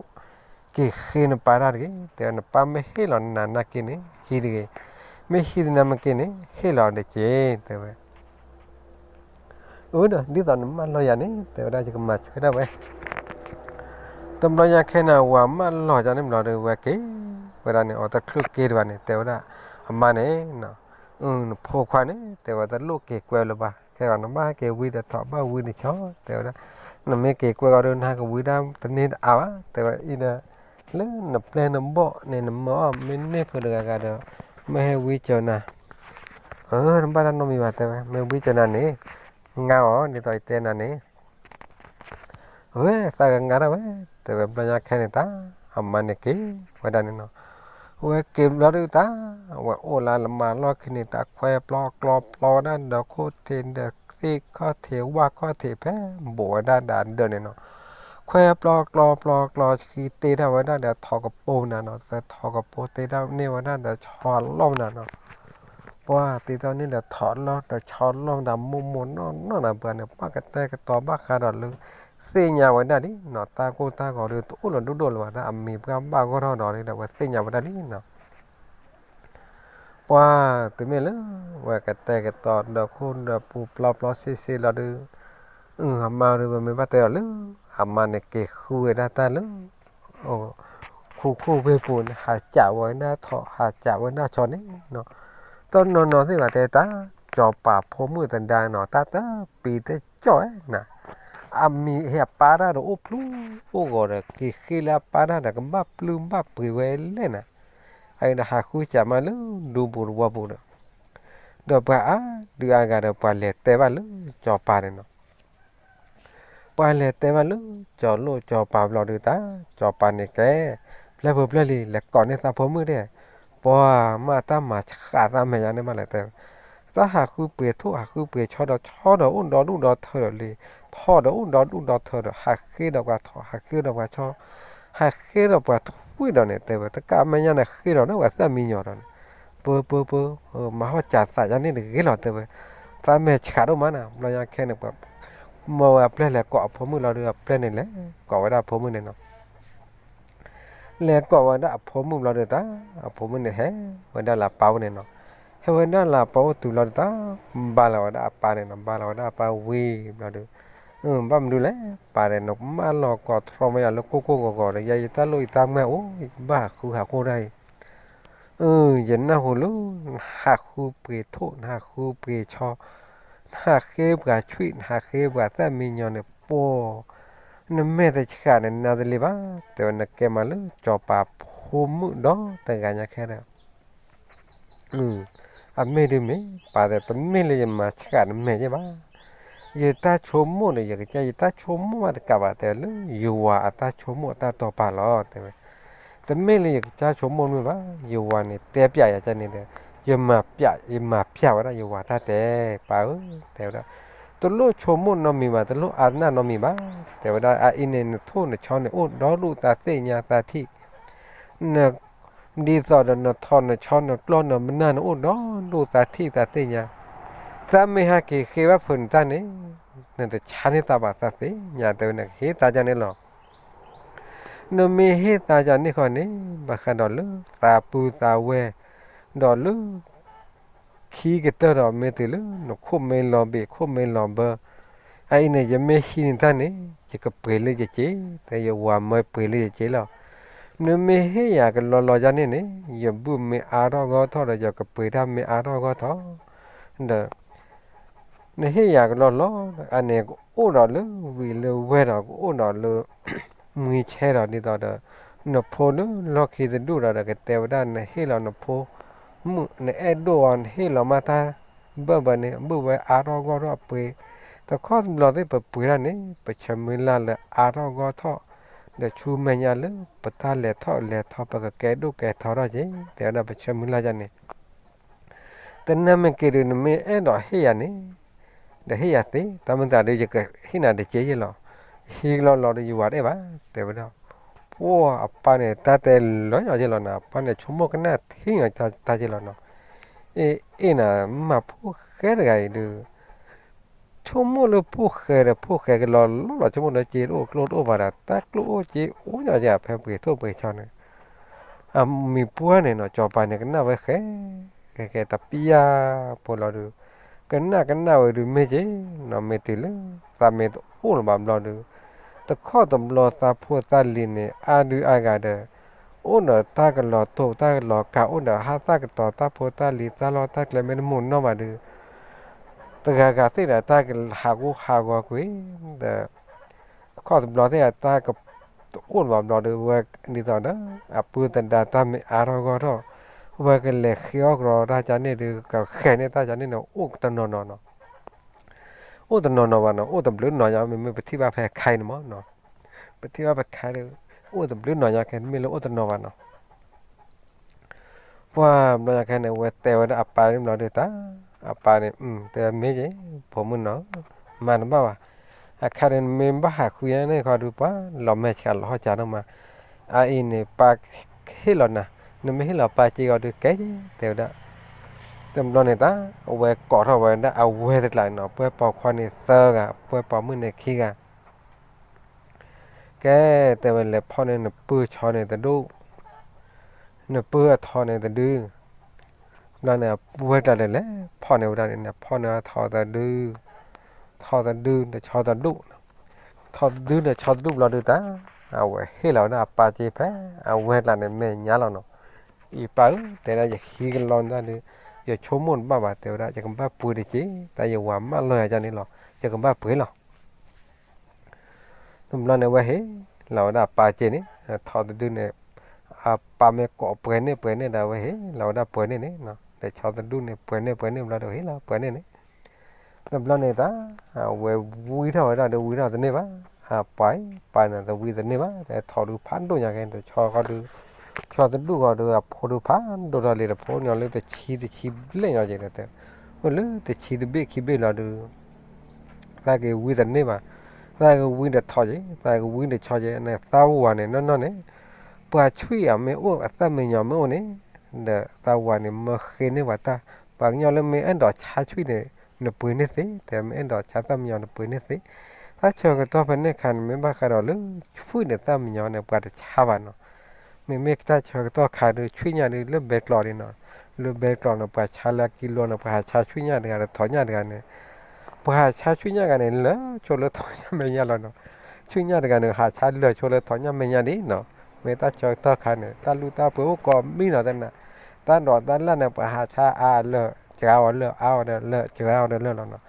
က့ၤဃ့နပၢ်တၢ်တဂ့ၤ, တဲဝဲနပၢ်မ့ၢ်ဟ့ၣ်လီၤနၤနာ်က့န့ၣ် ဟံးတဂ့ၤ, မ့ၢ်ဟံးတနၤမ့ၢ်က့န့ၣ် ဟ့ၣ်လီၤဒီးက့ၤ တဲဝဲ. အၢဒီး ဒ်သိးနမၢလီၤယၤန့ၣ် တဲဝဲဒၣ် ယကမၤဆွဲဒၣ်ဝဲ. တဘျီညါခဲန့ၣ် ဝၤမၢလီၤယၤန့ၣ်ဘျီဒီး ဝဲက့ၤဝဲဒၣ်န့ၣ် အီၤတချုးက့ၤတဘၣ်န့ၣ် တဲဝဲဒၣ် အမါန့ၣ်, နဖိခွါန့ၣ် တဲဝဲတလိၣ်က့ၤကွဲလၢၤဘၣ်, ခဲဂီၤနဘၣ်ဟဲက့ၤဝံဒီးထီၣ်ဘၣ်ဝံဒီးဆီ တဲဝဲဒၣ်, နမ့ၢ်က့ၤကွဲကီးဒီး နဟးကဝံဒၣ်တန့ၢ်တအါဘၣ် တဲဝဲအံၤဒီး, လၢနပျဲၢ်နဘီၣ်န့ၣ် နမၢအီၤ မ့ၢ်န့ၢ်ဖုးတဂၤဂၤဒီး မ့ၢ်ဟဲဝံစၢၤနၤ နဘၣ်တၢ်နီတမံၤဘၣ် တဲဝဲ, မ့ၢ်ဝံစၢၤနၤန့ၣ် ငါအီၤ ဒ်သိးယတဲနၤန့ၣ် ဝဲသးကငါဒၣ်ဝဲ, တဲဝဲဘျီညါခဲန့ၣ်တၢ် အမါန့ၣ်က့ၤဝဲဒၣ်န့ၣ်နီၤ, ဝဲက့ၤဘျီဒုးတၢ်, ဝဲအိၣ်လၢလမၤလီၢ်ခံန့ၣ် တၢ်ခွဲပျီကျီပျီဝဲဒၣ်ဒီးခိၣ်ထံးဒီးသ့ၣ်ခီၣ်ထံးဝၣ်ခီၣ်ထံး ဖဲဘူးဝဲဒၣ်ဒီးဒၢးန့ၣ်နီၤ, ခွဲပျီကျီပျီကျီဆှံတ့ထီၣ်ဝဲဒၣ်ဒီးထီၣ်ကပိၤနၤနီၤ, သထီၣ်ကပိၤတ့ထီၣ်န့ၢ်ဝဲဒၣ်ဒီးဆီလီၢ်နၤနီၤ ပှၤတ့ထီၣ်န့ၢ်ဒီးထီၣ်လီၢ်ဒီးဆီလီၢ်မတၤမိၢ်မိၢ်နီၢ်နီၢ်နၤ ပှၤန့ၣ် ပှၤကတဲာ်ကတီၤဘၣ်ဃးဒီးလၢ သ့ၣ်ညါဝဲဒၣ်လံနီၤ, တၢ်ကိၢ်တၢ်ဂီၤဒီးတအိၣ်လၢၤဒိၣ်ဒိၣ်လၢၤဘၣ် တၢ်အမံၤပှၢ်ဘၣ်ဂီၢ်ထီၣ်ဒီး ဒီးဝဲသ့ၣ်ညါဝဲဒၣ်လံနီၤ ပှၤတမ့ၢ်လၢ ဝဲကတဲာ်ကတီၤဒီးခိၣ်ဒီးပူၤပျီပျီစ့စ့လီၤဒီး, အမါဒီးဝဲမ့ၢ်ဘၣ်တဲအီၤလၢ အမါန့ၣ်က့ၤဃုဝဲဒၣ်တၢ်လၢ ခိခိၣ်ဝ့ၢ်ပူၤန့ၣ် ဟးစးဝဲဒၣ်ထီၣ် ဟးစးဝဲဒၣ်ဆီန့ၣ်နီၤ, တနီၤနီၤသ့ၣ်ဘၣ်တဲတၢ် စီၤပၤဖိမုၣ်သဒါနီၤ တၢ်တပံၤတကၠီၣ်ဝဲနၤ, အမံၤဟဲအပၢ်တၢ်ဒီးအိၣ်ဖျိအိၣ်ဂီၤဒီး က့ၤဃ့လၢအပၢ်တၢ်ဒီး ကဘၣ်ပျုၢ်ဘၣ်ပှ့ၤဝဲလဲၣ်နၤ, အအံၤဒီးဟးဃုစးမးလၢဒူပူၤတဝီပူၤဒီး, ဒီးပှၤအါဒုးအါဂၤဒီး ပှၤလဲၤတဲဘၣ်လၢစီၤပၤန့ၣ်နီၤ ပှၤလဲၤတဲဘၣ်လၢစီၤလိၣ်စီၤပၤဘျီဒုးတၢ် စီၤပၤန့ၣ်ကဲ, ပျဲၢ်ဖိပျဲၢ်လံၤ လဲၤကိးန့ၢ်သးဖိမုၣ်ဒၣ်, ပှၤမ့ၢ်တၢ်မၤဆှးသးမဲာ်ညါန့ၣ်မးလဲၣ်တဲ, တၢ်ဟးဃုပှ့ၤထိၣ်ဟးဃုပှ့ၤဆီဒီး ဆီဒီးအိၣ်ဒီဒူၣ်ဒီထၢဒီးလံ, ထီၣ်ဒီးအိၣ်ဒီဒူၣ်ဒီထၢဒီး ဟးဃ့ဒီးပှၤထီၣ် ဟးဃ့ဒီးပှၤဆီ, ဟးဃ့ဒီးပှၤထွံၣ်ဒီးန့ၣ် တဲဝဲ တကးမဲာ်ညါန့ၣ်ဃ့ဒီးလၢပှၤသၣ်မံညီၤဒီးန့ၣ်, ပၢပၢပၢ, မၤဟီၣ်စးသးယါန့ၣ်တဂ့ၤလီၤတဲဝဲ, သးမဲာ်ဆှးဒိၣ်မးနၤ ဘျီညါခဲန့ၣ် ပှၤ မ့ၢ်ဝဲအပျဲၢ်လဲၤကိးအဖိမုၣ်လီၤဒီး အပျဲၢ်န့ၣ်လဲၤကိးဝဲဒၣ်အဖိမုၣ်န့ၣ်နီၤ လဲၤကိးဝဲဒၣ်အဖိမုၣ်ဘျီဒီးတၢ်, အဖိမုၣ်န့ၣ်ဟဲဝဲဒၣ်လၢအပၢ်အိၣ်န့ၣ်နီၤ, ဟဲဝဲဒၣ်လၢအပၢ်အိၣ်တုၤလီၤဒီးတၢ်, ဘါလီၤဝဲဒၣ်အပၢ်န့ၣ်နီၤ, ဘါလီၤဝဲဒၣ်အပၢ်ဝံၤဘျီဒီး, ဘၣ်မနုၤလဲၣ်, ပၢ်ဒီး နကမၢလီၤကိးထီၣ်မ့ၢ်ယၤလၢကိၢ်ကိၢ်ဂီၤဂီၤဒီး ယၤယတၢ်လိၣ်ယတၢ်မဲာ်အိၣ် ယဘၣ်ဟးဃုဟးဃိတၢ်အံၤ အၢ ယနၢ်ဟူလၢ နဟးဃုပှ့ၤထိၣ် နဟးဃုပှ့ၤဆီ, နဟးဃ့ပှၤထွံၣ် နဟးဃ့ပှၤသၣ်မံညီၤန့ၣ် ပှၤ နမဲာ်တဆှးန့ၣ် နါတလံၤဘၣ်, တဲဝဲနကဲမးလၢစီၤပၤဖိမုၣ်ဒီတဂၤညါခဲဒီး အမ့ၢ်ဒုးမ့ၢ် ပၢ်ဒီး တမ့ၢ်လၢယမၤဆှးနမဲာ်ယဲဘၣ်, ယတၢ်ဆိကမိၣ်န့ၣ် ယကစၢ်ယတၢ်ဆိကမိၣ်မးတကးဘၣ် တဲလၢယဝၤအတၢ်ဆိကမိၣ်အတၢ်တီၤပာ်လီၤ တဲဝဲ တမ့ၢ်လၢယကစၢ်ဆိကမိၣ်မ့ၢ်ဘၣ်, ယဝၤန့ၣ် တဲပျးယၤကန့ၣ်ဒီး ယမၤပျး ယမၤပျးဝဲဒၣ်ယဝၤတၢ်တဲ, ပၢ်ဧၢ, တဲဝဲဒၣ်, တလိၣ်ဆိကမိၣ်နီတမံၤဘၣ်, တလိၣ်အါနၢ်နီတမံၤဘၣ်, တဲဝဲဒၣ် အအံၤန့ၣ် နထိၣ်နဆီန့ၣ် အိၣ်ဒီဒူၣ်သးသ့ၣ်ညါသးထံၣ်, န ဒ်သိးဒီးနထိၣ်နဆီနကျီၢ်နမနၢ်န့ၣ် အိၣ်ဒီဒူၣ်သးထံၣ်သးသ့ၣ်ညါ, သးမ့ၢ်ဟဲက့ၤဃ့ဘၣ်ဖုးနတၢ်န့ၣ်, နတဆါန့ၢ်သးဘၣ်သးသ့ၣ်ညါ တဲဝဲ နကဟ့ၣ်သးကန့ၣ်လီၤ. နမ့ၢ်ဟ့ၣ်သါယၤန့ၣ်ဃီန့ၣ် ဘၣ်ဃးဒီးလၢသးပုၢ်သးဝဲၢ်, ဒီးလၢ ခံကတၢၢ်ဒီးမ့ၢ်တုၤလၢ နခိၣ်မ့ၢ်လီၤဘ့ၣ် ခိၣ်မ့ၢ်လီၤဘၢ, အအံၤန့ၣ် ယမ့ၢ်ဟံးန့ၢ်တၢ်န့ၣ် ယကပှ့ၤလၢယစ့, ဒီးယဝၤမၢပှ့ၤလၢယစ့လီၤ. နမ့ၢ်ဟ့ၣ်ယၤကလီလီၤယၤန့ၣ်န့ၣ် ယဘုၣ်မ့ၢ်အါထီၣ်ဂီၢ်ထီၣ်ဒီး ယကပှ့ၤတၢ်မ့ၢ်အါထီၣ်ဂီၢ်ထီၣ်, ဒီး နဟ့ၣ်ယၤကလီလီၤ, အန့ၣ်ကအိၣ်ဒီးလၢဝံၤလၢဝဲၢ်ဒီး ကအိၣ်ဒီးလၢ မှံဆဲဒီးဒ်သိးဒီး နဖိလၢလီၢ်ခံတဒူၣ်ဒီး ဒီးကတဲဝဲဒၣ် နဟ့ၣ်လီၤနဖိမုၣ် နအဲၣ်ဒိၣ်အီၤ နဟ့ၣ်လီၤမးတၢ်ဘၢၣ်ဘၢၣ်န့ၣ် ဘုၣ်ဝဲအါထီၣ်ဂီၢ်ထီၣ်ပှ့ၤ, တခီတဘျီသ့ၣ်ပပှ့ၤတၢ်န့ၣ် ပဆၢမုၢ်လၢ်လၢအါထီၣ်ဂီၢ်ထီၣ်, ဒီးဆူမဲာ်ညါလၢပတၢ်လဲၤထီၣ်လဲၤထီ ပကကဲဒိၣ်ကဲထီထီၣ်က့ၤ တဲဝဲဒၣ်ပဆၢမုၢ်လၢ်ယၤန့ၣ် တနၢ်မ့ၢ်က့ၤဒီး နမ့ၢ်အဲၣ်ဒိးဟ့ၣ်ယၤန့ၣ် ဒီးဟ့ၣ်ယၤသ့, တၢ်မ့ၢ်သးဒီး ယကဟ့ၣ်နၤတက့ၢ်ယဲလီၤ. ဟံးကလီလီၤဒီး ယဝၤတအဲၣ်ဘၣ် တဲဝဲဒၣ်. ပှၢ်အပၢ်န့ၣ် တၢ်တဲလၢာ်ညီယဲလီၤနီၤ, အပၢ်န့ၣ် ဆိကမိၣ်ကနၣ်ထံညီတၢ်ယဲလီၤနီၤ. အ့ၣ် အ့ၣ်နၤ မၤဖိၣ်ဃဲတဂၤအံၤဒုး ဆိကမိၣ်လၢဖိၣ်ဃဲဒီး ဖိၣ်ဃဲကလီလီလီၤ ဆိကမိၣ်လၢက့တအိၣ်ကျိတအိၣ်ဘၣ်ဒီး တၢ်ကျိအိၣ်က့အိၣ်ညီယဲ ဖဲပှ့ၤထိၣ်ပှ့ၤဆီန့ၣ် အမံၤပှၢ်န့ၣ်နီၤ စီၤပၤန့ၣ်ကနၣ်ဝဲဃဲ ကဲကဲတပျၢ်ဖိလီၤဒုး, ကနၣ်ကနၣ်ဝဲဒုးမ့ၢ်က့နီၤ မ့ၢ်တုၤလၢ သးမ့ၢ်တအိၣ်လၢၤဘၣ်ဘျီဒုး, တခီတဘျီသးဖိသးလံၤန့ၣ် အါဒုးအါဂၤဒီး အိၣ်ဒီးတၢ်ကလီၤတိာ်တၢ်ကလီၤကး အိၣ်ဒီးဟးသၣ်ကတီၤ တၢ်ဖိတၢ်လံၤ တၢ်လီၢ်တၢ်ကျဲမ့ၢ်တမုာ်နီၢ်ဘၣ်ဒုး တဂၤဂၤသ့ၣ်ဒီးတၢ်ကဟးဂူာ်ဟးဂီၤကွံာ်ဒီး ခီၣ်တဘျီသ့ၣ်တၢ်ကတအိၣ်ဘၣ်ဘျီဒီး ဝဲဒ်သိးဒီး အပုၢ်သဒါတၢ်မ့ၢ်အါထီၣ်ဂီၢ်ထီၣ်, ဝဲကလဲၤဃ့အီၣ်ကရီတၢ်ကန့ၣ်ဒီး ကဃဲၤန့ၢ်တၢ်ကန့ၣ်န့ၣ် အိၣ်တနီၤနီၤနီၤ, အိၣ်တနီၤနီၤဘၣ်နီၤ အိၣ်တဘျုးနီၤညါ မ့မ့ၢ်ပထံၣ်ဘၣ်ဖဲခါအံၤန့ၣ်မးနီၤ, ပထံၣ်ဘၣ်ဖဲခါဒီး အိၣ်တဘျုးနီၤညါခဲ မ့ၢ်လၢအိၣ်တနီၤဘၣ်နီၤ ပှၢ်ဘျီညါခဲန့ၣ် ဝဲတဲဝဲဒၣ်အပၢ်န့ၣ်ဘျီဒုးတၢ်, အပၢ်န့ၣ် တဲမ့ၢ်က့ ဖိမုၣ်နီၤ, မၤတဘၣ်ဘၣ်, အခါဒီးနမ့ၢ်ဘၣ်ဟးဃုညါန့ၣ်ခီဒုး ပှၤလီၤမဲာ်ဆှးလီၤဟီၣ်စးနီၢ်မး, အအံၤန့ၣ် ပၢ်ဟ့ၣ်လီၤနၤ, နမ့ၢ်ဟ့ၣ်လီၤပၢ်စ့ဂီၤဒုးကဲက့ တဲဝဲဒၣ်, တဘျီန့ၣ်တၢ် အဝဲကိးထီၣ်ဝဲဒၣ်အဝဲတကျးနီၤ ပှဲၤပိာ်ခွါန့ၣ်သၢဂၤ ပှဲၤပိာ်မုၣ်န့ၣ်ခံဂၤ ကဲ တဲဝဲလဲၤဖီၣ်န့ၢ်နပုၢ်ဆီန့ၣ်တဒူၣ်, နပုၢ်အထီန့ၣ်တဒု, ဘျီန့ၣ် အဝဲကျါလဲၤလဲၤဖီၣ်န့ၢ်ဝဲဒၣ်န့ၣ် ဖီၣ်န့ၢ်အထီတဒု, ထီတဒု ဒီးဆီတဒူၣ်, ထီတဒုဒီးဆီတဒူၣ်ဘျီဒုးတၢ်, အဝဲဟ့ၣ်လီၤဝဲဒၣ်အပၢ်စ့ဖဲ အဝဲကျါန့ၣ်မဲာ်ညါလီၤနီၤ, အံၤပၢ်ဧၢ တဲဒၣ်ယဟံးကလီန့ၣ်တၢ်ဒုး, ယဆိကမိၣ်တဘၣ်ဘၣ် တဲဝဲဒၣ် ယကဘၣ်ပှ့ၤတက့ၢ် တၢ်ယဝၤမၢလီၤယၤန့ၣ်လီၤ ယကဘၣ်ပှ့ၤလီၤ တဘျီန့ၣ် ဝဲဟ့ၣ်လီၤဝဲဒၣ်အပၢ်စ့န့ၣ်, ထီတဒုန့ၣ် အပၢ်မ့ၢ်ကိးပှဲၤန့ၢ်ပှဲၤန့ၢ်ဒီး ဝဲဟ့ၣ်လီၤဝဲဒၣ်ပှဲၤန့ၢ်န့ၣ်, ဒီးဆီတဒုန့ၣ် ပှဲၤန့ၢ်ပှဲၤန့ၢ်ဘျီဒီး ဟ့ၣ်လီၤပှဲၤန့ၢ်န့ၣ်, တဘျီန့ၣ်တၢ် အဝဲဝံထီၣ်ဝဲဒၣ်ဒီး ဝံထီၣ်တန့ၢ်ဘၣ်, အပၢ်အံၤ ပၢ်န့ၣ်တဝံတန့ၢ်ဘၣ်, ထီဒုဖးဒိၣ်ညါကဲ တဆီဃီဒုး, ဆီတဒူၣ်ဃီဒုး အဖိဒုးဖးဒိၣ်ထီၣ်လံ တဖိန့ၣ်လၢတဆံတဆံဘျဲၣ်ညါကဲဒီး အိၣ်လၢတဆံတဘ့ၣ်ခံဘ့ၣ်လီၤဒုး သးက့ၤဝံတန့ၢ်ဘၣ်, သးကဝံတထီက့ၤ သးကဝံတဆီက့ၤန့ၣ် သးဝၤန့ၣ်နီၢ်နီၢ်န့ၣ်, ပှၤဆွံၣ်အမ့ၢ်အိၣ် အသၣ်မံညီၤမ့ၢ်အိၣ်န့ၣ်, ဒီးသးဝၤန့ၣ် မၢဃ့န့ၢ်ပှၤတၢ်, ပှၤကညီလၢမ့ၢ်အဲၣ်ဒိးဆါဆွံၣ်န့ၣ် နပှ့ၤန့ၢ်သ့, တဲမ့ၢ်အဲၣ်ဒိးဆါသၣ်မံညီၤနပှ့ၤန့ၢ်သ့, တၢ်ဆၢကတီၢ်ဖဲန့ၣ်အခါန့ၣ် မ့ၢ်ဘၣ်ဃးဒီးလၢ ဆွံၣ်န့ၣ်သၣ်မံညီၤန့ၣ် ပှၤတဆါဘၣ်နီၤ မ့မ့ၢ်တၢ်ဆၢကတီၢ်ခါဒုး ဆွံၣ်ညၣ်ဒုးလၢဘဲကျိးန့ၣ်နီၤ, လၢဘဲကျိးန့ၣ် ပှၤဆါလၢအကံလိန့ၣ် ပှၤဟးဆါဆွံၣ်ညၣ်တဂၤဒီးထိးညၣ်တဂၤန့ၣ်, ပှၤဟးဆါဆွံၣ်ညၣ်တဂၤန့ၣ် လၢဆိလၢထိးညၣ်မဲာ်ညါလီၤနီၤ, ဆွံၣ်ညၣ်တဂၤန့ၣ် ဟးဆါလၢဆိလၢထိးညၣ်မဲာ်ညါဒ်နီၤ, မ့ၢ်တၢ်ဆၢကတီၢ်ခါန့ၣ် တၢ်လူၢ်တၢ်ပှ့ၤအိၣ်ကိးမံနီၤသနာ်, တၢ်ဒိးတၢ်လၢ်န့ၣ် ပှၤဟးဆါအါလၢာ် စှၤအီၤလၢာ် အါအီၤဒီးလၢာ် စှၤအီၤဒီးလၢာ်လီၤနီၤ,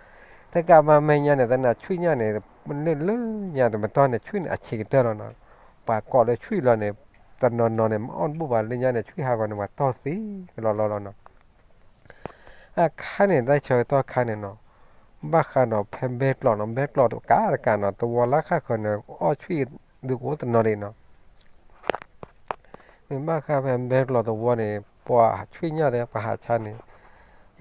တကးဘၣ်မဲာ်ညါန့ၣ်သနာ် ဆွံၣ်ညၣ်န့ၣ် လၢလၢညါတမတီၢ်န့ၣ် ဆွံၣ်န့ၣ်အဆံးကတၢၢ်လီၤနီၤ, ပှၤကိးလၢဆွံၣ်လီၤန့ၣ် တနီၤနီၤန့ၣ် မ့ၢ်အီၣ်တဘူၣ်ဘၣ်လၢညါန့ၣ် ဆွံၣ်ဟးဂီၤန့ၣ် ပှၤတီၢ်သံကလီလီလီၤနီၤ, အခါန့ၣ် တၢ်ဆၢကတီၢ်ခါန့ၣ်နီၤ, ဘၣ်ဃးဒီးဖဲဘဲကျိးနီၤ ဘဲကျိးတကးတကးနီၤ တဝီလၢဃၣ်ဃၢၤန့ၣ် အီၣ်ဆွံၣ်ဒုးကအိၣ်တနီၤဒံးနီၤ မ့ၢ်ဘၣ်ဃးဖဲဘဲကျိးတဝီန့ၣ် ပှၤဆွံၣ်ညၣ်ဒီးပှၤဟးဆါန့ၣ်,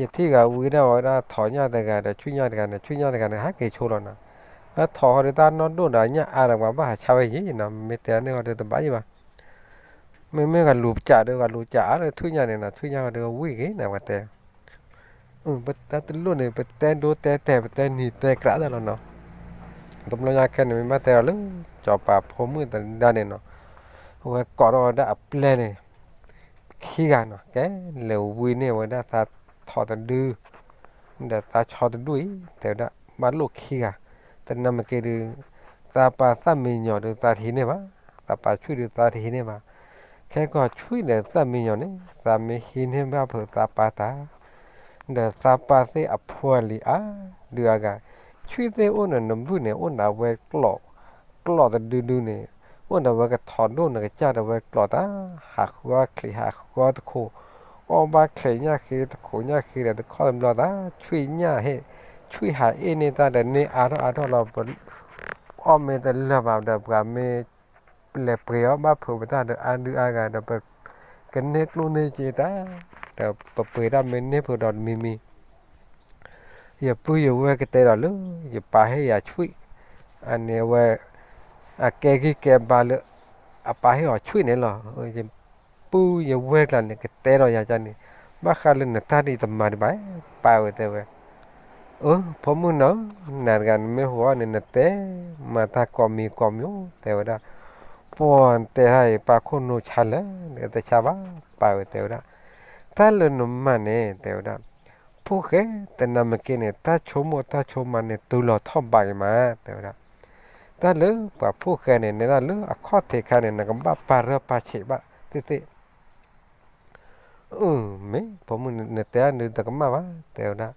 ယထံၣ်ဂၤဝံဒၣ်ဝဲဒၣ်ထိးညၣ်တဂၤဒီးဆွံၣ်ညၣ်တဂၤန့ၣ် ဆွံၣ်ညၣ်တဂၤန့ၣ် ဟးက့ၤဆိလီၤနီၤ, အထိးဃီဒီးတၢ်နီၢ်ဒိၣ်ဒီးညၣ်အါဒီးပှၤဘၣ်ဟးဆါဝဲယံၤနီၤ မ့ၢ်တဲန့ၢ်ဃီဒီးတဘၣ်ယံၤဘၣ် မ့မ့ၢ်ဂၤလူၤကးဒီး ဂၤလူၤကးအါဒီးဆွံၣ်ညၣ်န့ၣ်နီၤ ဆွံၣ်ညၣ်ဃီဒီးဝံၣ်က့ၤန့ၣ် ပှၤတဲ, တၢ်တလိၣ်န့ၣ် ပတဲဒိတဲတဲာ် ပတဲနံၤတဲကြးတၢ်လီၤနီၤ, တဘျီညါခဲန့ၣ် မ့ၢ်ဘၣ်တဲဒီးလၢ စီၤပၤဖိမုၣ်သဒါန့ၣ်နီၤ, အဝဲကိးထီၣ်ဝဲဒၣ်အပျဲၢ်န့ၣ် ခံဂၤနီၤ, ကဲလဲၤဝံန့ၢ်ဝဲဒၣ်သးထီၣ်တဒု ဒီးသးဆီတဒူၣ်အံၤ တဲဝဲဒၣ် ဘၣ်လိၣ်ခံဂၤ, တနၤမ့ၢ်က့ၤဒုး သးပာ်သၣ်မံညီၤဒုးသးတဟံးန့ၢ်ဘၣ်, သးပာ်ဆွံၣ်ဒုးသးတဟံးန့ၢ်ဘၣ်, ခဲကီၢ်ဆွံၣ်ဒီးသၣ်မံညီၤန့ၣ် သးမ့ၢ်ဟံးန့ၢ်ဘၣ်ဖုးသးပာ်တၢ် ဒီးသးပာ်သ့ၣ်အဖိအလံၤအါဒုးအါဂၤ, ဆွံၣ်သ့ၣ်အိၣ်န့ၣ် နဘုၣ်န့ၣ် အိၣ်ဒၣ်ဝဲကျိာ်, ကျိာ်တဒုဒုန့ၣ်, အိၣ်ဒၣ်ဝဲကထီၣ်ဒိၣ်နကစၢ်ဒၣ်ဝဲကျိာ်တၢ်, ဟးဃုအီၣ်ချံးဟးဃုအီၣ်တခိး, အီၣ်ဘၣ်ချံးညၣ်ဃ့တခိးညၣ်ဃ့ဒီးတခီတဘျီသး, ဆွံၣ်ညၣ်ဟ့ၣ်, ဆွံၣ်ဟးအ့ၣ်န့ၢ်တၢ်ဒီးန့ၢ်အါထီၣ်အါထီၣ်လီၤ, ပအီၣ်မ့ၢ်တလၢာ်ဘၣ်ဒီးပှၤမ့ၢ် လဲၤပှ့ၤအီၣ်ဘၣ်ဖုးပတၢ်ဒီးအါဒုးအါဂၤဒီး ပကန့ၢ်ကျိၣ်န့ၢ်စ့တၢ်, ဒီးပပှ့ၤတၢ်မ့ၢ်န့ၢ်ဖုးဒီးတမံၤမံၤ, ယပုၢ်ယဝဲၢ်ကတဲဒီးလၢ ယပာ်ဟ့ၣ်ယၤဆွံၣ်, အန့ၣ်အဝဲ အကဲဂံၢ်ကဲဘါလၢ အပာ်ဟ့ၣ်အီၤဆွံၣ်န့ၣ်လီၤ. ယပုၢ်ယဝဲၢ်ကျါန့ၣ် ကတဲဒီးယၤကန့ၣ်, ဘၣ်ဃးလၢနတၢ်ဒ်တမၤဒံးဘၣ်, ပာ်ဝဲတဲဝဲ အၢ ဖိမုၣ်နီၤ, နၤတဂၤနမ့ၢ်ဟူးအီၣ်န့ၣ် နတဲမၤတၢ်ကိးမံၤကိးမံၤအိၣ် တဲဝဲဒၣ်, ပှၤတဲတၢ်အံၤ ပာ်ခိၣ်နူာ်ဆါလၢာ် တဆါဘၣ်, ပာ်ဝဲတဲဝဲဒၣ်, တၢ်လၢနမၤန့ၣ် တဲဝဲဒၣ်, ဖိၣ်ဃဲ တနၤမ့ၢ်က့ၤန့ၣ် တၢ်ဆိကမိၣ်တၢ်ဆိကမးန့ၣ် တုၤလီၤထီၣ်ဘးက့ၤမး တဲဝဲဒၣ်, တၢ်လၢပှၤဖိၣ်ဃဲန့ၣ် နဲဒၣ်လၢအခီၣ်ထံးခါန့ၣ် နကဘၣ်ပာ်ရၢပာ်ဆံးဘၣ်သ့ၣ်သ့ၣ် အၢ မ့ၢ်ဖိမုၣ်နတဲအါဒုးတကမၣ်ဘၣ် တဲဝဲဒၣ်,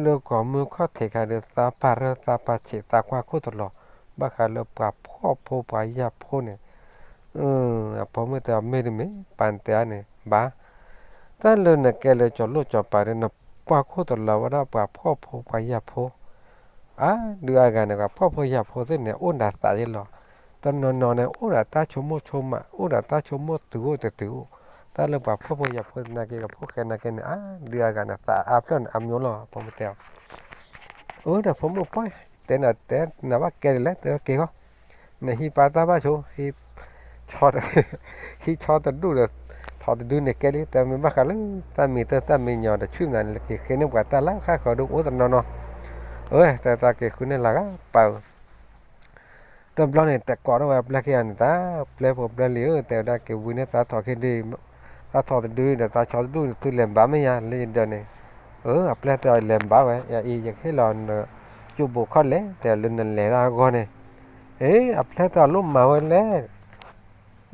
လၢကီၢ်မုၢ်ခီၣ်ထံးခါဒုး သးပာ်ရၢသးပာ်ဆံးသးကွၢ်ခိၣ်တလီၤ, ဘၣ်ဃးလၢပှၤဖှီၣ်ဖိပှၤယာ်ဖိန့ၣ်, အဖိမုၣ်တဲအီၤ မ့ၢ်တမ့ၢ် ပၢ်နတဲအါန့ၣ် ဘၣ်, တၢ်လၢနကဲလၢကၠီၤလိၣ်ကၠီၤပၤဒုး နကွၢ်ခိၣ်တလီၤဝဲဒၣ်ပှၤဖှီၣ်ဖိပှၤယာ်ဖိ အါဒုးအါဂၤန့ၣ် ပှၤဖှီၣ်ဖိယာ်ဖိသ့ၣ်န့ၣ် အိၣ်ဒၣ်သးယ့လီၤ, တနီၤနီၤန့ၣ် အိၣ်ဒၣ်တၢ်ဆိကမိၣ်ဆိကမး အိၣ်ဒၣ်တၢ်ဆိကမိၣ်တုၤအိၣ်တတုၤအိၣ်, တၢ်လၢပှၤဖှီၣ်ဖိယာ်ဖိသနာ်က့ ပှၤဖိၣ်ဃဲသနာ်က့န့ၣ် အါဒုးအါဂၤန့ၣ် သးအါဖျၢၣ်န့ၣ် အမျိုးလီၤ ဖိမုၣ်တဲအီၤ, အၢ ဒီးဖိမုၣ်ပှၢ် တဲနၤတဲနၤဘၣ်ကဲဒ်လဲၣ် တဲက့ၤဃီ နဟံးပာ်တၢ်ဘၣ်ဆိ ဟံးဆီတဒူၣ်ဒီး ထီၣ်တဒုန့ၣ်ကဲလံ တဲမ့ၢ်ဘၣ်ဃးလၢ တၢ်မံၤတၢ်မံၤညီဒီးဆွံၣ်မနုၤန့ၣ် က့ၤဃ့န့ၢ်ပှၤတၢ်လၢဃၣ်ဃၢၤဒိၣ်အိၣ်တနီၤနီၤ, အၢ တၢ်က့ၤဃုန့ၢ်လၢဂၤပာ်ဧၢ, တဘျီန့ၣ် တကိးထီၣ်ဝဲအပျဲၢ်ခံဂၤန့ၣ် တၢ် ပျဲၢ်ဖိပျဲၢ်လံၤဧၢ တဲဝဲဒၣ် က့ၤဝံန့ၢ်သးထီၣ်ခံဒု သးထီၣ်တဒုဒီးသးဆီတဒူၣ်န့ၣ် သုလဲၤဘၣ်မ့ၢ်ယါ လၢယဒၢးန့ၣ်, အၢ အပျဲၢ်တဲအီၤ လဲၤဘၣ်ဝဲ ယအံၤ ယကဟ့ၣ်လီၤန ကၠိဘိးခီၣ်လဲၣ် တဲလၢနလဲၤတၢ်အဂီၢ်န့ၣ်, အ့ အပျဲၢ်တဲအီၤ လိၣ်မၤဝဲလဲၣ်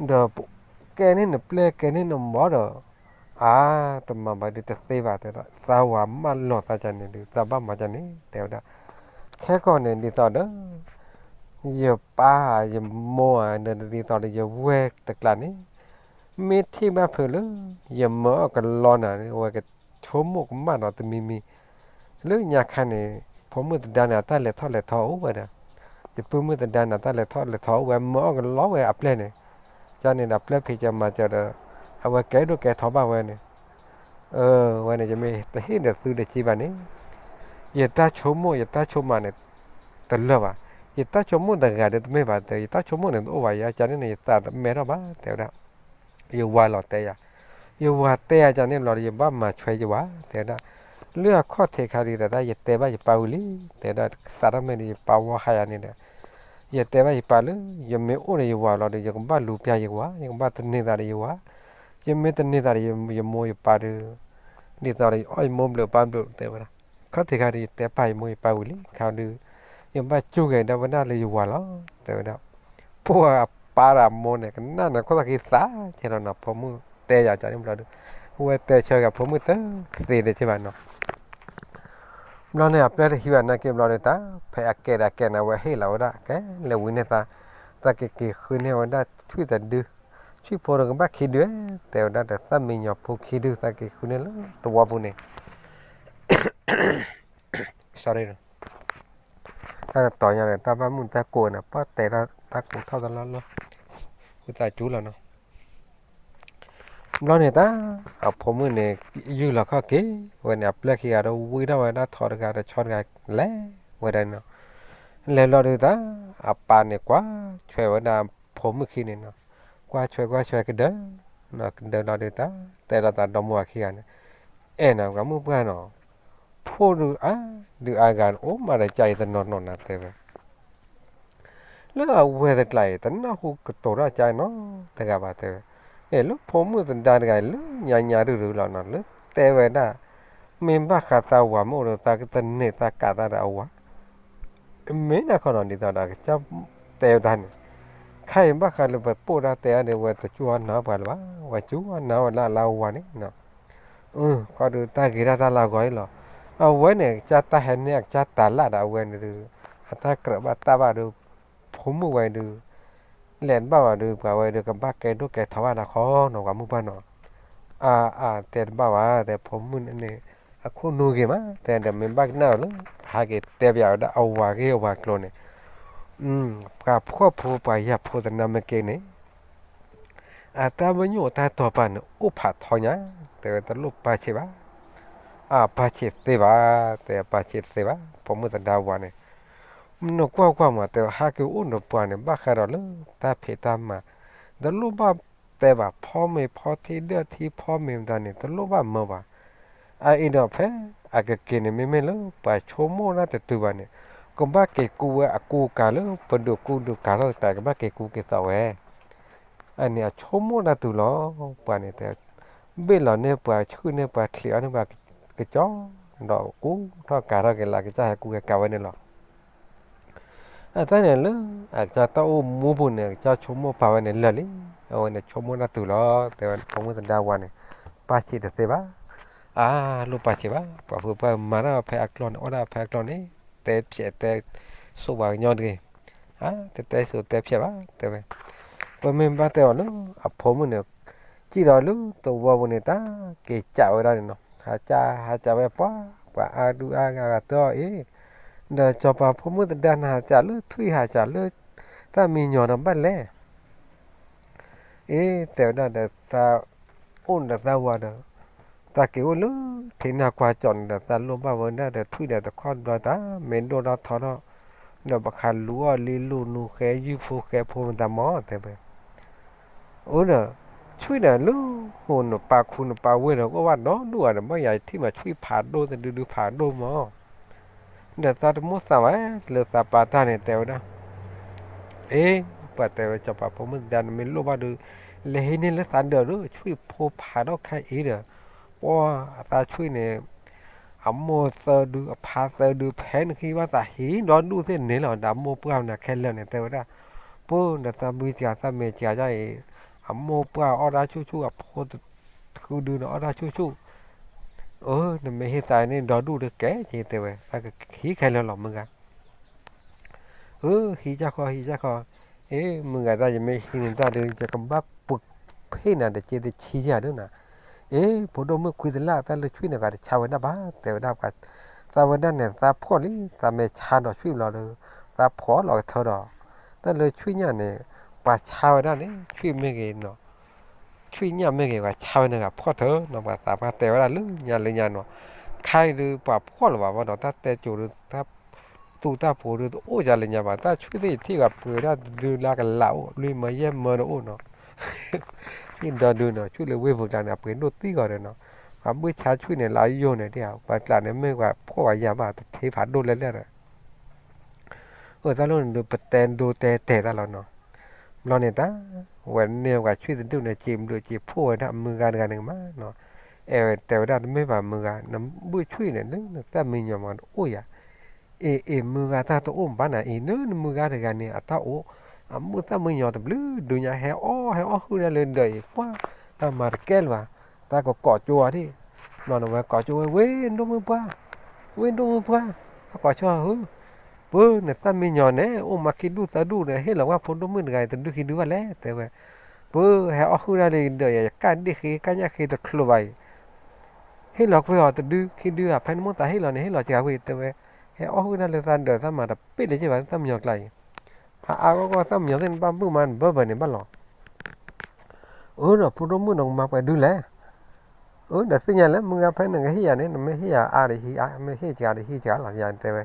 ဒီး ကဲန့ၢ်နပျဲၢ်ကဲန့ၢ်နမိၢ်ဒီး, အါ တမၤဘၣ်ဒုးတသ့ဘၣ် တဲဒၣ် သးဝၤမၢလီၤသးကန့ၣ်ဒုး သးဘၣ်မၤကန့ၣ် တဲဝဲဒၣ်, ခဲကီၢ်န့ၣ် ဒ်သိးဒီး ယပၢ်ယမိၢ်ဧါ ဒ်သိးဒီးယဝဲၢ်တကျါန့ၣ်, မ့ၢ်ထံၣ်ဘၣ်ဖုးလၢ ယမၤအီၣ်ကလီနၤန့ၣ် အဝဲကဆိကမိၣ်ကမၣ်ဒီးတမံၤမံၤ, လၢညါခါန့ၣ် ဖိမုၣ်သဒါန့ၣ် အတၢ်လဲၤထီၣ်လဲၤထီအိၣ်ဝဲဒီး, ယပုၢ်မုၣ်သဒါန့ၣ် အတၢ်လဲၤထီၣ်လဲၤထီအိၣ်ဝဲ မၤအီၣ်ကလီဝဲအပျဲၢ်န့ၣ်, ကန့ၣ်ဒီးအပျဲၢ်ဖံးကမၤစၢၤဒီး, အဝဲကဲဒိၣ်ကဲထီဘၣ်ဝဲန့ၣ်, အၢ ဝဲန့ၣ် ယမ့ၢ်တဟ့ၣ်ဒီးသုဒီးက့ဘၣ်န့ၣ်, ယတၢ်ဆိကမိၣ်ယတၢ်ဆိကမးန့ၣ် တလၢာ်ဘၣ်, ယတၢ်ဆိကမိၣ်တဂၤဒီးတမ့ၢ်ဘၣ်တဲ ယတၢ်ဆိကမိၣ်န့ၣ်တအိၣ်ဘၣ် ယကန့ၣ်န့ၣ် ယသးတမဲထီၣ်ဘၣ် တဲဝဲဒၣ် ယဝၤလီၤတဲယၤ, ယဝၤတဲယၤကန့ၣ်ဘျီဒီး ယဘၣ်မၤဆွဲယဝၤ တဲဝဲဒၣ်, လၢအခီၣ်ထံးခါဒုးဒီး တၢ်ယတဲဘၣ်ယပၢ်ဝံၤလံ တဲဝဲဒၣ် ကသးတၢ်မ့ၢ်ဒီး ယပၢ်ဝီဟါယၤန့ၣ်ဒီး, ယတဲဘၣ်ယပၢ်လၢ ယမ့ၢ်အိၣ်ဒီးယဝၤလီၤဒီး ယကဘၣ်လူၤပျၢ်ယဝၤ ယကဘၣ်တန့ၤသးဒီးယဝၤ, ယမ့ၢ်တန့ၤသးဒီးယမိၢ်ယပၢ်ဒီး, ဒ်သိးဒီးယအီၣ်ယမိၢ်ဘျုးပၢ်ဘျုး တဲဝဲဒၣ်, ခီၣ်ထံးခါဒုး ယတဲပၢ်ယမိၢ်ယပၢ်ဝံၤလံ ခါဒုး, ယဘၣ်စူၢ်ဂဲၤဒၣ်ဝဲဒၣ်လၢယဝၤလီၤ တဲဝဲဒၣ်, ပှၤအပၢ်ဒီးအမိၢ်န့ၣ် ကနၣ်န့ၣ်ခိၣ်သးက့ၤသးကဲလီၤနီၤ ဖိမုၣ်တဲယၤကန့ၣ်ဘျီဒီး, အဝဲတဲဆၢဂၤဖိမုၣ်တသ့ဒၣ်က့ဘၣ်နီၤ ဘျီန့ၣ် အပျဲၢ်တဟံးဘၣ်နာ်က့ဘျီဒီး တၢ် ဖဲအကဲဒီးအကဲန့ၣ် အဝဲဟ့ၣ်လီၤဝဲဒၣ် ကဲလဲၤဝံၤန့ၢ်သး, သးက့ၤက့ၤဃုန့ၢ်ဝဲဒၣ်ထွံၣ်တဒု, ထွံၣ်ဖိဒီးကဘၣ်ခံဒု, တဲဝဲဒၣ်ဒီး သၣ်မံညီၤဖိခံဒု သးက့ၤဃုန့ၢ်လၢသဝီပူၤန့ၣ် တၢ်ကတီၤညါန့ၣ် တၢ်ဘၣ်မုၢ်တၢ်ကိးန့ၣ် ပှၤတဲဒၣ်တၢ်ကိးထီၣ်တလီၢ်လီၢ်, ဝံသးစူၤလီၤနီၤ ဘျီန့ၣ်တၢ် အဖိမုၣ်န့ၣ် ယုၢ်လီၤခီၣ်က့ၤဝဲန့ၣ် အပျဲၢ်ခံဂၤဒီး ဝံထီၣ်ဝဲဒၣ်ထီတဂၤဒီးဆီတဂၤ လဲၤဝဲဒၣ်နီၤ, လဲၤလီၤဒုးတၢ် အပၢ်န့ၣ်ကွၢ်ဆွဲဝဲဒၣ်ဖိမုၣ်ခံန့ၣ်နီၤ, ကွၢ်ဆွဲကွၢ်ဆွဲကဒၢ, ကဒၢလီၤဒုးတၢ် တဲဒီးသးဒီမါဝၤခံဂၤန့ၣ်, အဲၣ်နၤ ပှၤမုၣ်ပှၢ်နီၤ, ဖိဒုးအါဒုးအါဂၤန့ၣ် အိၣ်မးဒီးကၢ်အံၤတနီၤနီၤနၤတဲဝဲ လၢ လၢအဝဲတကျါအံၤ တနၢ်ဟူကတိၤထီၣ်ကါနီတဂၤဘၣ်တဲဝဲ, အ့ၣ် လၢဖိမုၣ်သဒါတဂၤအံၤ လၢညါညါဒုၣ်ဒုၣ်လီၤနီၤ လၢတဲဝဲဒၣ်, မ့ၢ်ဘၣ်ဃးသးဝၤမ့ၢ်အိၣ်ဒီးသးကတန့ၢ်သးကးသးဒီးအဝၤ မ့ၢ်နၢ်ခီနီၤ ဒ်သိးဒီးကစၢ်တဲဝဲဒၣ်န့ၣ်, ခဲအံၤဘၣ်ဃးလၢပပိာ်ဒၣ်တဲအါန့ၣ် ဝဲတကၠူအနၢ်ပှၤလၢၤဘၣ်, ဝဲကၠူအနၢ်ဝဲလၢအလၢအဝၤန့ၣ်, အၢ ကီၢ်ဒုးတၢ်ဂ့ၤဒၣ်တၢ်လၢအဂီၢ်အံၤလီၤ, အဝဲန့ၣ် ကစၢ်တၢ်ဟဲန့ၢ်အကစၢ်တၤလၣ်ဒီးအဝဲန့ၣ်ဒုး, အတၢ်ကြၢးဘၣ်တၢ်ဘၣ်ဒီး, ဖိမုၣ်ဝဲဒုး လဲၤတဘၣ်ဘၣ်ဒီး ပှၤဝဲဒီးကဘၣ်ကဲဒိၣ်ကဲထီဘၣ်နၤခီနီၤ ပှၤမုၣ်ပှၢ်နီၤ, အါ အါ တဲတဘၣ်ဘၣ် တဲဖိမုၣ်န့ၣ် အခိၣ်နူာ်ဂ့ၤမး တဲဒီးမ့ၢ်ဘၣ်ကနၣ်ဒီးလၢ ဟဲက့ၤတဲပၠးဝဲဒၣ်အဝၤဂ့ၢ်အဝၤကျိၤန့ၣ်, ပှၤဖှီၣ်ဖိပှၤယာ်ဖိသနာ်က့န့ၣ် အတၢ်ပညိၣ်တၢ်တီပာ်န့ၣ် အိၣ်ဖးထီညါ, တဲဝဲတလိၣ်ပာ်ဆံးဘၣ်, အပာ်ဆံးတသ့ဘၣ်, တဲပာ်ဆံးတသ့ဘၣ် ဖိမုၣ်သဒါဝၤန့ၣ်, နကွၢ်ကွၢ်မး တဲဝဲ ဟဲက့ၤအိၣ်ဒီးပှၤန့ၣ် ဘၣ်ဃးဒီးလၢတၢ်ဖံးတၢ်မၤ, တလိၣ်ဘၣ်တဲဘၣ် ဖီမ့ၤဖီထံဒၢၣ်ထံဖီမ့ၤမတၤန့ၣ် တလိၣ်ဘၣ်မၢဘၣ်, အအံၤဒီးဖဲအကက့ၤန့ၣ် မ့မ့ၢ်လၢပှၤဆိကမိၣ်တၢ်တတုၤဘၣ်န့ၣ်, ကဘၣ်က့ၤကူဝဲအကူအကၤလၢပဒုးကူဒုးကၤထီၣ်တကျါ ကဘၣ်က့ၤကူက့ၤသးဝဲ အန့ၣ်အဆိကမိၣ်တၢ်တုၤလီၤ, ပှၤန့ၣ်တဲ, ဘ့ၣ်လီၤန့ၢ်ပှၤဆှုၣ်န့ၢ်ပှၤချံးအီၣ်န့ၢ်ပှၤကကၠီ, ဒီးကူထီၣ်ကၤထီၣ်က့ၤလၢကစၢ်ဟဲကူက့ၤကၤဝဲန့ၣ်လီၤ. အတၢ်န့ၣ်လၢ အကစၢ်တၢ်အိၣ်မူပူၤန့ၣ် အကစၢ်ဆိကမိၣ်ပာ်ဝဲန့ၣ်လၢာ်လံ, အဝဲန့ၣ်ဆိကမိၣ်တၢ်တုၤလီၤ, တဲဝဲဖိမုၣ်သဒါဝၤန့ၣ်, ပာ်ဆံးတသ့ဘၣ်, အါလိၣ်ပာ်ဆံးဘၣ်, ပှၤဖုပှၢ်မၤတၢ်ဖဲအကျိာ်န့ၣ် အီၣ်ဒၣ်ဖဲအကျိာ်န့ၣ်, တဲဖျဲးတဲ, ဆိပှၤကညီတဂ့ၤ, တတဲစိၤတဲဖျဲးဘၣ် တဲဝဲ, ပမ့ၢ်ဘၣ်တဲအီၤလၢ အဖိမုၣ်န့ၣ်, စံၣ်ဒီးလၢသဝီပူၤန့ၣ် တၢ်က့ၤကးဝဲဒၣ်န့ၣ်နီၤ, ဟးကး ဟးကးဝဲပှၤ, ပှၤအါဒုအါဂၤဂၤတအီၣ်အံၤ, ဒီးစီၤပၤဖိမုၣ်သဒါန့ၣ် ဟးကးလၢထွံၣ် ဟးကးလၢ သၣ်မံညီၤဒီးဘၣ်လဲၣ် အ့ တဲဝဲဒၣ်ဒီးသးအိၣ်ဒီးသးဝၤဒီး, သးက့ၤအိၣ်လၢ ထံနၢ်ကွၢ်ကၠီၣ်န့ၣ်ဒီး သးလိၣ်ဘၣ်ဝဲဒၣ်ဒီးထွံၣ်ဒီးတခီဘျီတၢ် မ့ၢ်ဒိၣ်ထီၣ်ထီထီၣ်, ဒီးပှၤခးလူၤအီၣ်လံလူၤနူၤဃဲယုၢ်ဖိဃဲဖိမတၤမီၢ် တဲဝဲ, အိၣ်ဒီး, ထွံၣ်ဒီးလၢ, ဟိနပာ်ခူနပာ်ဝ့ၢ်ဒီး ကအိၣ်ဘၣ်ဒီဒူၣ်ဂၤဒီး ဘၣ်ယၤထံၣ်မးထွံၣ်ဖးဒိၣ်တဒုဒုဖးဒိၣ်မီၢ် ဒီးသးတမိၣ်သးဘၣ်လၢသးပာ်တၢ်န့ၣ် တဲဝဲဒၣ်, အ့ ပှၤတဲဝဲစီၤပၤဖိမုၣ်သဒါန့ၣ် မ့ၢ်လိၣ်ဘၣ်ဒီး, လဲၤဟံးန့ၢ်လၢသးဒၢးဒီး ထွံၣ်ဖိဖးထီၣ်ခဲအံၤဒီး, ပှၤအသးထွံၣ်န့ၣ်, အမိၢ်သၢဒုအဖါသၢဒု ဖဲနဟံးဘၣ်သးဟံးဒီဒူၣ်သ့ၣ်န့ၣ်လီၤ ဒီးအမိၢ်ပှၢ်နၤခဲလၢာ်န့ၣ် တဲဝဲဒၣ်, ပၢ်ဒီးသးဘုစှၤသးမဲာ်စှၤဒ်အံၤ, အမိၢ်ပှၢ်အီၣ်တၢ်ဆူၣ်ဆူၣ် အဖိတဃုဒုဒီးအီၣ်တၢ်ဆူၣ်ဆူၣ် အၢ နမ့ၢ်ဟ့ၣ်သးန့ၣ်ဒီဒူၣ်တကဲက့ၤတဲဝဲ, သးကဟံးခဲလၢာ်လီၤမုၢ်ဂၤ, အၢ ဟံးကၢ်ခီ ဟံးကၢ်ခီ, အ့ မုၢ်ဂၤတၢ် ယမ့ၢ်ဟံးန့ၢ်တၢ်ဒီး ယကဘၣ်ပှ့ၤဖ့ၣ်နၤတက့တဆံယၤဒၣ်နၤ, အ့ ဖိဒိၣ်မုၣ်ခွံသလၣ် တၢ်လၢထွံၣ်န့ၣ် ဂၤတဆါဝဲဒၣ်ဘၣ် တဲဝဲဒၣ်ပှၤ, သးဝဲဒၣ်န့ၣ် သးဖှီၣ်လံ သးမဲာ်ဆါဒီးထွံၣ်ဘျီဒီး, သးဖှီၣ်လီၤကထၢဒီး, တၢ်လၢထွံၣ်ညၣ်န့ၣ်, ပှၤဆါဝဲဒၣ်န့ၣ် ထွံၣ်မ့ၢ်ဂ့ၤ ထွံၣ်ညၣ်မ့ၢ်ဂ့ၤ ပှၤဆါဝဲန့ၣ်ဂၤဖှီၣ်ထၢနီၤ ပှၤသးပှၢ်တဲဝဲဒၣ်လၢညါလၢညါနီၤ, ခါအံၤဒုး ပှၤဖှီၣ်လၢၤဘၣ်ဘၣ်ဒီး တၢ်တဲစိၤဒုး တၢ်သူတၢ်ပှိၤဒုးတအိၣ်ယၤလၢညါဘၣ် တၢ်ဆွံသ့ၣ်ယထံၣ်ဂၤပှ့ၤဒၣ်တဒုလၢကလးအိၣ် လွံၢ်မၢယဲၢ်မၢတအိၣ်နီၤ, ဟံၣ်ဒီဒုနီၤ ဆွံလၢဝ့ၢ်ပူၤကျါန့ၣ် အပှ့ၤဒိၣ်သံဂီၤဒီးနီၤ, ပှၤဘုၣ်ဆါဆွံန့ၣ် လၢယိာ်န့ၣ် ပှၤကျါန့ၣ်မ့ၢ်ပှၤဖှီၣ်ပှၤယာ်ဘၣ် တထ့ဖးဒိၣ်လဲၣ်လဲၣ်ဒီး အၢ တၢ်လီၢ်န့ၣ်ဒုး ပတဲဒိတဲတဲာ်တၢ်လီၤနီၤ. ဘျီန့ၣ်တၢ် ဝဲန့ၢ်ပှၤဆွံတဒူၣ်န့ၣ် စံးဘျုးစံးဖှိၣ်ဝဲဒၣ်မုၢ်ဂၤတဂၤန့ၣ်မးနီၤ. အဲၣ်ဝဲတဲဝဲဒၣ်တမ့ၢ်ဘၣ်မုၢ်ဂၤ နဘုၣ်ဆွံန့ၣ် လၢနတၢ်မံညီၤမးတအိၣ်ယၤ. အ့ၣ်အ့ၣ် မုၢ်ဂၤတၢ်တအိၣ်ဘၣ်နၤအံၤ လၢနမုၢ်ဂၤတဂၤန့ၣ် အတၢ်အိၣ် အမုၢ်တၢ်မံညီၤတဘျုးဒုညါ ဟဲအီၣ်ဟဲအီၣ်ဟုၣ်ဒၣ်လၢဒၢးအံၤ ပှၤ တၢ်မၤတကဲလၢၤဘၣ်. တၢ်ကကိးကၠိအီၤဒၣ် ဘျီန့ၣ်ဝဲကိးကၠိဝဲ ဝ့ၢ်ဒိၣ်မုၢ်ပှၢ် ဝ့ၢ်ဒိၣ်မုၢ်ပှၢ် ဟဲကိးကၠိဧၢ, ပၢ်နတၢ်မံညီၤန့ၣ် အိၣ်မးခံဒူၣ်သၢဒူၣ်ဒီး ဟ့ၣ်လီၤကွၢ်ဖိဒိၣ်မုၣ်တဂၤအံၤ တဒူၣ်ခံဒူၣ်ဘၣ်လဲၣ် တဲဝဲ. ပၢ်ဟဲအီၣ်ဟုၣ်ဒၣ်လၢဒၢးယၤ ယကၣ်ဒ့ၣ်ဃ့ ကၣ်ညၣ်ဃ့တချုးဘၣ်အံၤ ဟ့ၣ်လီၤကွံာ်အီၤတဒုခံဒုဧါ ဖဲနမိၢ်သးဟ့ၣ်လီၤန့ၣ် ဟ့ၣ်လီၤစှၤကွံာ် တဲဝဲ. ဟဲအီၣ်ဟုၣ်ဒၣ်လၢသးဒၢး သးမၤတပ့ၢ်လၢၤဘၣ် တၢ်မံညီၤကျါအံၤ အါအါဂီၢ်ဂီၢ် သးမံညီၤသ့ၣ် နဘၣ်မုာ်မး နဘၢဘၢန့ၣ်ဘၣ်လီၤ. အၢ ဒီးဖိဒိၣ်မုၣ် နကမၤပှဲၤဒုလဲၣ်. အၢ ဒီးသ့ၣ်ညါလၢ မုၢ်ဂၤဖဲနကဟ့ၣ်ယၤန့ၣ် နမ့ၢ်ဟ့ၣ်ယၤအါဒီးဟံးအါ မ့ၢ်ဟ့ၣ်စှၤဒီးဟံးစှၤလီၤ ယၤတဲဝဲ.